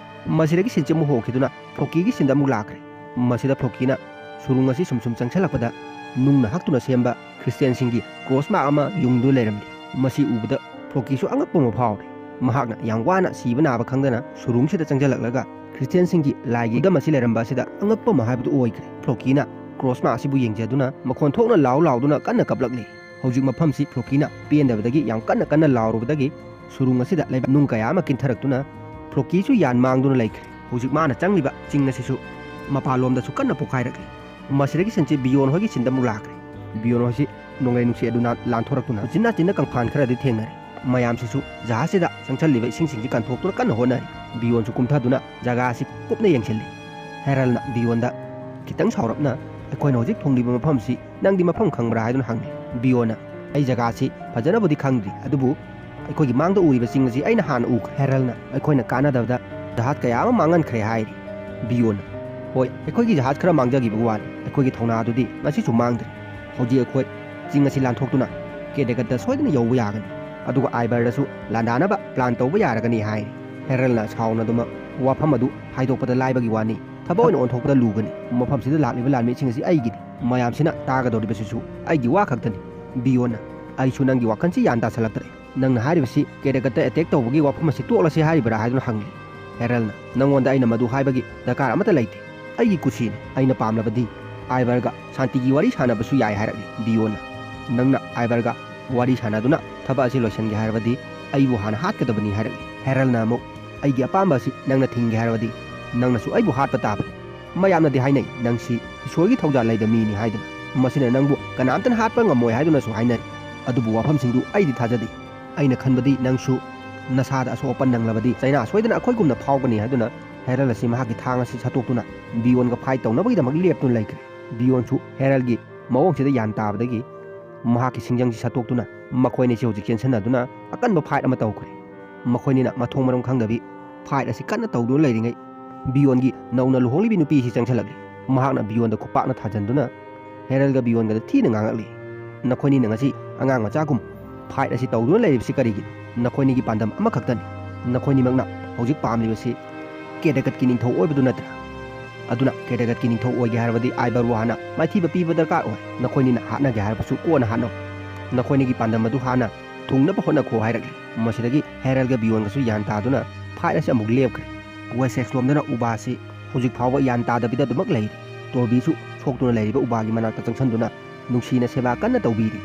ꯃꯁꯤꯗꯒꯤ ꯁꯤꯟꯁꯤ ꯑꯃꯨꯛ ꯍꯣꯡꯈꯤꯗꯨꯅ ꯐ꯭ꯔꯣꯀꯤꯒꯤ ꯁꯤꯟꯗ ꯑꯃꯨꯛ ꯂꯥꯛꯈ꯭ꯔꯦ꯫ ꯃꯁꯤꯗ ꯐ꯭ꯔꯣꯀꯤꯅ ꯁꯨꯔꯨꯡ ꯑꯁꯤ ꯁꯨꯝ ꯁꯨꯝ ꯆꯪꯁꯤꯜꯂꯛꯄꯗ ꯅꯨꯡꯅ ꯍꯛꯇꯨꯅ ꯁꯦꯝꯕ ꯈ꯭ꯔꯤꯁꯇꯤꯌꯥꯟꯁꯤꯡꯒꯤ ꯀ꯭ꯔꯣꯁ ꯃꯥꯔꯛ ꯑꯃ ꯌꯨꯡꯗꯨꯅ ꯂꯩꯔꯝꯂꯤ꯫ ꯃꯁꯤ ꯎꯕꯗ ꯐ꯭ꯔꯣꯀꯤꯁꯨ ꯑꯉꯛꯄ ꯑꯃ ꯐꯥꯎꯔꯦ꯫ ꯃꯍꯥꯛꯅ ꯌꯥꯝ ꯋꯥꯅ ꯁꯤꯕ ꯅꯥꯕ ꯈꯪꯗꯅ ꯁꯨꯔꯨꯡꯁꯤꯗ ꯆꯪꯁꯤꯜꯂꯛꯂꯒ ꯈ꯭ꯔꯤꯁꯇꯤꯌꯥꯟꯁꯤꯡꯒꯤ ꯂꯥꯏꯒꯤ ꯈꯨꯗꯝ ꯑꯁꯤ ꯂꯩꯔꯝꯕ ꯑꯁꯤꯗ ꯑꯉꯛꯄ ꯑꯃ ꯍꯥꯏꯕꯗꯨ ꯑꯣꯏꯈ꯭ꯔꯦ꯫ ꯐ꯭ꯔꯣꯀꯤꯅ ꯀ꯭ꯔꯣꯁ ꯃꯥꯔꯛ ꯑꯁꯤꯕꯨ ꯌꯦꯡꯖꯗꯨꯅ ꯃꯈꯣꯟ ꯊꯣꯛꯅ ꯂꯥꯎ ꯂꯥꯎꯗꯨꯅ ꯀꯟꯅ ꯀꯞꯂꯛꯂꯤ꯫ ꯍꯧꯖꯤꯛ ꯃꯐꯝꯁꯤ ꯐ꯭ꯔꯣꯀꯤꯅ ꯄꯦꯟꯗꯕꯗꯒꯤ ꯌꯥꯝ ꯀꯟꯅ ꯀꯟꯅ ꯂꯥꯎꯔꯨꯕꯗꯒꯤ ꯁꯨꯔꯨꯡ ꯑꯁꯤꯗ ꯂꯩꯕ ꯅꯨꯡ ꯀꯌꯥ ꯑꯃ ꯀꯤꯟꯊꯔꯛꯇꯨꯅ ꯐ꯭ꯔꯣꯀꯤꯁꯨ ꯌꯥꯟ ꯃꯥꯡꯗꯨꯅ ꯂꯩꯈ꯭ꯔꯦ꯫ ꯍꯧꯖꯤꯛ ꯃꯥꯅ ꯆꯪꯂꯤꯕ ꯆꯤꯡ ꯑꯁꯤꯁꯨ ꯃꯄꯥꯟꯂꯣꯝꯗꯁꯨ ꯀꯟꯅ ꯄꯣꯈꯥꯏꯔꯛꯂꯤ꯫ ꯃꯁꯤꯗꯒꯤ ꯁꯤꯟꯁꯤ ꯕꯤꯌꯣꯟ ꯍꯣꯏꯒꯤ ꯁꯤꯟꯗ ꯑꯃꯨꯛ ꯂꯥꯛꯈ꯭ꯔꯦ꯫ ꯕꯤꯌꯣꯟ ꯍꯣꯏꯁꯤ ꯅꯣꯡꯂꯩ ꯅꯨꯡꯁꯤꯠ ꯑꯗꯨꯅ ꯂꯥꯟꯊꯣꯔꯛꯇꯨꯅ ꯎꯆꯤꯟ ꯅꯥꯆꯤꯟꯅ ꯀꯪꯐꯥꯟ ꯈꯔꯗꯤ ꯊꯦꯡꯅꯔꯦ꯫ ꯃꯌꯥꯝꯁꯤꯁꯨ ꯖꯍꯥꯖꯁꯤꯗ ꯆꯪꯁꯤꯜꯂꯤꯕ ꯏꯁꯤꯡꯁꯤꯡꯁꯤ ꯀꯟꯊꯣꯛꯇꯨꯅ ꯀꯟꯅ ꯍꯣꯠꯅꯔꯤ꯫ ꯕꯤꯌꯣꯟꯁꯨ ꯀꯨꯝꯊꯗꯨꯅ ꯖꯒꯥ ꯑꯁꯤ ꯀꯨꯞꯅ ꯌꯦꯡꯁꯤꯜꯂꯤ꯫ ꯍꯦꯔꯜꯅ ꯕꯤꯌꯣꯟꯗ ꯈꯤꯇꯪ ꯁꯥꯎꯔꯞꯅ, "ꯑꯩꯈꯣꯏꯅ ꯍꯧꯖꯤꯛ ꯊꯨꯡꯂꯤꯕ ꯃꯐꯝꯁꯤ ꯅꯪꯗꯤ ꯃꯐꯝ ꯈꯪꯕ꯭ꯔꯥ?" ꯍꯥꯏꯗꯨꯅ ꯍꯪꯂꯤ꯫ ꯕꯤꯌꯣꯟꯅ, "ꯑꯩ ꯖꯒꯥꯁꯤ ꯐꯖꯅꯕꯨꯗꯤ ꯈꯪꯗ꯭ꯔꯤ, ꯑꯗꯨꯕꯨ ꯑꯩꯈꯣꯏꯒꯤ ꯃꯥꯡꯗ ꯎꯔꯤꯕ ꯆꯤꯡ ꯑꯁꯤ ꯑꯩꯅ ꯍꯥꯟꯅ ꯎꯈ꯭ꯔꯦ꯫" ꯍꯦꯔꯜꯅ, "ꯑꯩꯈꯣꯏꯅ ꯀꯥꯟꯅꯗꯕꯗ ꯖꯍꯥꯖ ꯀꯌꯥ ꯑꯃ ꯃꯥꯡꯍꯟꯈ꯭ꯔꯦ" ꯍꯥꯏꯔꯤ꯫ ꯕꯤꯌꯣꯟꯅ, "ꯍꯣꯏ, ꯑꯩꯈꯣꯏꯒꯤ ꯖꯍꯥꯖ ꯈꯔ ꯃꯥꯡꯖꯈꯤꯕ ꯋꯥꯅꯤ, ꯑꯩꯈꯣꯏꯒꯤ ꯊꯧꯅꯥꯗꯨꯗꯤ ꯉꯁꯤꯁꯨ ꯃꯥꯡꯗ꯭ꯔꯤ꯫ ꯍꯧꯖꯤꯛ ꯑꯩꯈꯣꯏ ꯆꯤꯡ ꯑꯁꯤ ꯂꯥꯟꯊꯣꯛꯇꯨꯅ ꯀꯦꯗꯦꯀꯠꯇ ꯁꯣꯏꯗꯅ ꯌꯧꯕ ꯌꯥꯒꯅꯤ, ꯑꯗꯨꯒ ꯑꯥꯏꯕꯔꯗꯁꯨ ꯂꯥꯟꯗꯥꯅꯕ ꯄ꯭ꯂꯥꯟ ꯇꯧꯕ ꯌꯥꯔꯒꯅꯤ" ꯍꯥꯏꯔꯤ꯫ ꯍꯦꯔꯜꯅ ꯁꯥꯎꯅꯗꯨꯃꯛ ꯋꯥꯐꯝ ꯑꯗꯨ ꯍꯥꯏꯗꯣꯛꯄꯗ ꯂꯥꯏꯕꯒꯤ ꯋꯥꯅꯤ, ꯊꯕꯛ ꯑꯣꯏꯅ ꯑꯣꯟꯊꯣꯛꯄꯗ ꯂꯨꯒꯅꯤ꯫ ꯃꯐꯝꯁꯤꯗ ꯂꯥꯛꯂꯤꯕ ꯂꯥꯟꯃꯤꯁꯤꯡ ꯑꯁꯤ ꯑꯩꯒꯤꯅꯤ, ꯃꯌꯥꯝꯁꯤꯅ ꯇꯥꯒꯗꯧꯔꯤꯕꯁꯤꯁꯨ ꯑꯩꯒꯤ ꯋꯥ ꯈꯛꯇꯅꯤ꯫ ꯕꯤꯌꯣꯟꯅ, ꯑꯩꯁꯨ ꯅꯪꯒꯤ ꯋꯥꯈꯜꯁꯤ ꯒ꯭ꯌꯥꯟ ꯇꯥꯁꯜꯂꯛꯇ꯭ꯔꯦ꯫ ꯅꯪꯅ ꯍꯥꯏꯔꯤꯕꯁꯤ ꯀꯦꯔꯦꯒꯠꯇ ꯑꯦꯇꯦꯛ ꯇꯧꯕꯒꯤ ꯋꯥꯐꯝ ꯑꯁꯤ ꯇꯣꯛꯂꯁꯤ ꯍꯥꯏꯔꯤꯕ꯭ꯔꯥ ꯍꯥꯏꯗꯨꯅ ꯍꯪꯂꯤ꯫ ꯍꯦꯔꯜꯅ, ꯅꯪꯉꯣꯟꯗ ꯑꯩꯅ ꯃꯗꯨ ꯍꯥꯏꯕꯒꯤ ꯗꯔꯀꯥꯔ ꯑꯃꯠꯇ ꯂꯩꯇꯦ꯫ ꯑꯩꯒꯤ ꯀꯨꯁꯤꯅꯤ, ꯑꯩꯅ ꯄꯥꯝꯂꯕꯗꯤ ꯑꯥꯏꯕꯔꯒ ꯁꯥꯟꯇꯤꯒꯤ ꯋꯥꯔꯤ ꯁꯥꯟꯅꯕꯁꯨ ꯌꯥꯏ ꯍꯥꯏꯔꯛꯂꯤ꯫ ꯕꯤꯌꯣꯟꯅ, ꯅꯪꯅ ꯑꯥꯏꯕꯔꯒ ꯋꯥꯔꯤ ꯁꯥꯟꯅꯗꯨꯅ ꯊꯕꯛ ꯑꯁꯤ ꯂꯣꯏꯁꯤꯟꯒꯦ ꯍꯥꯏꯔꯕꯗꯤ ꯑꯩꯕꯨ ꯍꯥꯟꯅ ꯍꯥꯠꯀꯗꯕꯅꯤ ꯍꯥꯏꯔꯛꯂꯤ꯫ ꯍꯦꯔꯜꯅ ꯑꯃꯨꯛ, ꯑꯩꯒꯤ ꯑꯄꯥꯝꯕ ꯑꯁꯤ ꯅꯪꯅ ꯊꯤꯡꯒꯦ ꯍꯥꯏꯔꯕꯗꯤ ꯅꯪꯅꯁꯨ ꯑꯩꯕꯨ ꯍꯥꯠꯄ ꯇꯥꯕꯅꯤ꯫ ꯃꯌꯥꯝꯅꯗꯤ ꯍꯥꯏꯅꯩ ꯅꯪꯁꯤ ꯏꯁꯣꯔꯒꯤ ꯊꯧꯖꯥꯜ ꯂꯩꯕ ꯃꯤꯅꯤ ꯍꯥꯏꯗꯨꯅ, ꯃꯁꯤꯅ ꯅꯪꯕꯨ ꯀꯅꯥꯝꯇꯅ ꯍꯥꯠꯄ ꯉꯝꯃꯣꯏ ꯍꯥꯏꯗꯨꯅꯁꯨ ꯍꯥꯏꯅꯔꯤ꯫ ꯑꯗꯨꯕꯨ ꯋꯥꯐꯝꯁꯤꯡꯗꯨ ꯑꯩꯗꯤ ꯊꯥꯖꯗꯦ꯫ ꯑꯩꯅ ꯈꯟꯕꯗꯤ ꯅꯪꯁꯨ ꯅꯁꯥꯗ ꯑꯁꯣꯛ ꯑꯄꯟ ꯅꯪꯂꯕꯗꯤ ꯆꯩꯅꯥ ꯁꯣꯏꯗꯅ ꯑꯩꯈꯣꯏꯒꯨꯝꯅ ꯐꯥꯎꯒꯅꯤ ꯍꯥꯏꯗꯨꯅ ꯍꯦꯔꯜ ꯑꯁꯤ ꯃꯍꯥꯛꯀꯤ ꯊꯥꯡ ꯑꯁꯤ ꯁꯠꯇꯣꯛꯇꯨꯅ ꯕꯤꯌꯣꯟꯒ ꯐꯥꯏꯠ ꯇꯧꯅꯕꯒꯤꯗꯃꯛ ꯂꯦꯞꯇꯨꯅ ꯂꯩꯈ꯭ꯔꯦ꯫ ꯕꯤꯌꯣꯟꯁꯨ ꯍꯦꯔꯜꯒꯤ ꯃꯑꯣꯡꯁꯤꯗ ꯒ꯭ꯌꯥꯟ ꯇꯥꯕꯗꯒꯤ ꯃꯍꯥꯛꯀꯤ ꯁꯤꯡꯖꯪꯁꯤ ꯁꯠꯇꯣꯛꯇꯨꯅ ꯃꯈꯣꯏ ꯑꯅꯤꯁꯤ ꯍꯧꯖꯤꯛ ꯆꯦꯟꯁꯤꯟꯅꯗꯨꯅ ꯑꯀꯟꯕ ꯐꯥꯏꯠ ꯑꯃ ꯇꯧꯈ꯭ꯔꯦ꯫ ꯃꯈꯣꯏꯅꯤꯅ ꯃꯊꯣꯡ ꯃꯔꯝ ꯈꯪꯗꯕꯤ ꯐꯥꯏꯠ ꯑꯁꯤ ꯀꯟꯅ ꯇꯧꯗꯨꯅ ꯂꯩꯔꯤꯉꯩ ꯕꯤꯌꯣꯟꯒꯤ ꯅꯧꯅ ꯂꯨꯍꯣꯡꯂꯤꯕꯤ ꯅꯨꯄꯤꯁꯤ ꯆꯪꯁꯤꯜꯂꯛꯂꯤ꯫ ꯃꯍꯥꯛꯅ ꯕꯤꯌꯣꯟꯗ ꯈꯨꯄꯥꯛꯅ ꯊꯥꯖꯟꯗꯨꯅ ꯍꯦꯔꯜꯒ ꯕꯤꯌꯣꯟꯒꯗ ꯊꯤꯅ ꯉꯥꯡꯉꯛꯂꯤ꯫ ꯅꯈꯣꯏꯅꯤꯅ ꯉꯁꯤ ꯑꯉꯥꯡ ꯃꯆꯥꯒꯨꯝ ꯐꯥꯏꯠ ꯑꯁꯤ ꯇꯧꯗꯨꯅ ꯂꯩꯔꯤꯕꯁꯤ ꯀꯔꯤꯒꯤꯅꯣ? ꯅꯈꯣꯏꯅꯤꯒꯤ ꯄꯥꯟꯗꯝ ꯑꯃꯈꯛꯇꯅꯤ꯫ ꯅꯈꯣꯏꯅꯤꯃꯛꯅ ꯍꯧꯖꯤꯛ ꯄꯥꯝꯂꯤꯕꯁꯤ ꯀꯦꯗꯒꯠꯀꯤ ꯅꯤꯡꯊꯧ ꯑꯣꯏꯕꯗꯨ ꯅꯠꯇ꯭ꯔꯥ? ꯑꯗꯨꯅ ꯀꯦꯗꯒꯠꯀꯤ ꯅꯤꯡꯊꯧ ꯑꯣꯏꯒꯦ ꯍꯥꯏꯔꯕꯗꯤ ꯑꯥꯏꯕꯔꯕꯨ ꯍꯥꯟꯅ ꯃꯥꯏꯊꯤꯕ ꯄꯤꯕ ꯗꯔꯀꯥꯔ ꯑꯣꯏ꯫ ꯅꯈꯣꯏꯅꯤꯅ ꯍꯥꯠꯅꯒꯦ ꯍꯥꯏꯔꯕꯁꯨ ꯀꯣꯟꯅ ꯍꯥꯠꯅꯧ꯫ ꯅꯈꯣꯏꯅꯤꯒꯤ ꯄꯥꯟꯗꯝ ꯑꯗꯨ ꯍꯥꯟꯅ ꯊꯨꯡꯅꯕ ꯍꯣꯠꯅꯈꯣ ꯍꯥꯏꯔꯛꯂꯤ꯫ ꯃꯁꯤꯗꯒꯤ ꯍꯦꯔꯜꯒ ꯕꯤꯌꯣꯟꯒꯁꯨ ꯒ꯭ꯌꯥꯟ ꯇꯥꯗꯨꯅ ꯐꯥꯏꯠ ꯑꯁꯤ ꯑꯃꯨꯛ ꯂꯦꯞꯈ꯭ꯔꯦ꯫ ꯋꯦꯁꯦꯛꯁ ꯂꯣꯝꯗꯅ ꯎꯕꯥꯁꯤ ꯍꯧꯖꯤꯛ ꯐꯥꯎꯕ ꯒ꯭ꯌꯥꯟ ꯇꯥꯗꯕꯤꯗ ꯑꯗꯨꯃꯛ ꯂꯩꯔꯤ꯫ ꯇꯣꯔꯕꯤꯁꯨ ꯁꯣꯛꯇꯨꯅ ꯂꯩꯔꯤꯕ ꯎꯕꯥꯒꯤ ꯃꯅꯥꯛꯇ ꯆꯪꯁꯤꯟꯗꯨꯅ ꯅꯨꯡꯁꯤꯅ ꯁꯦꯕꯥ ꯀꯟꯅ ꯇꯧꯕꯤꯔꯤ꯫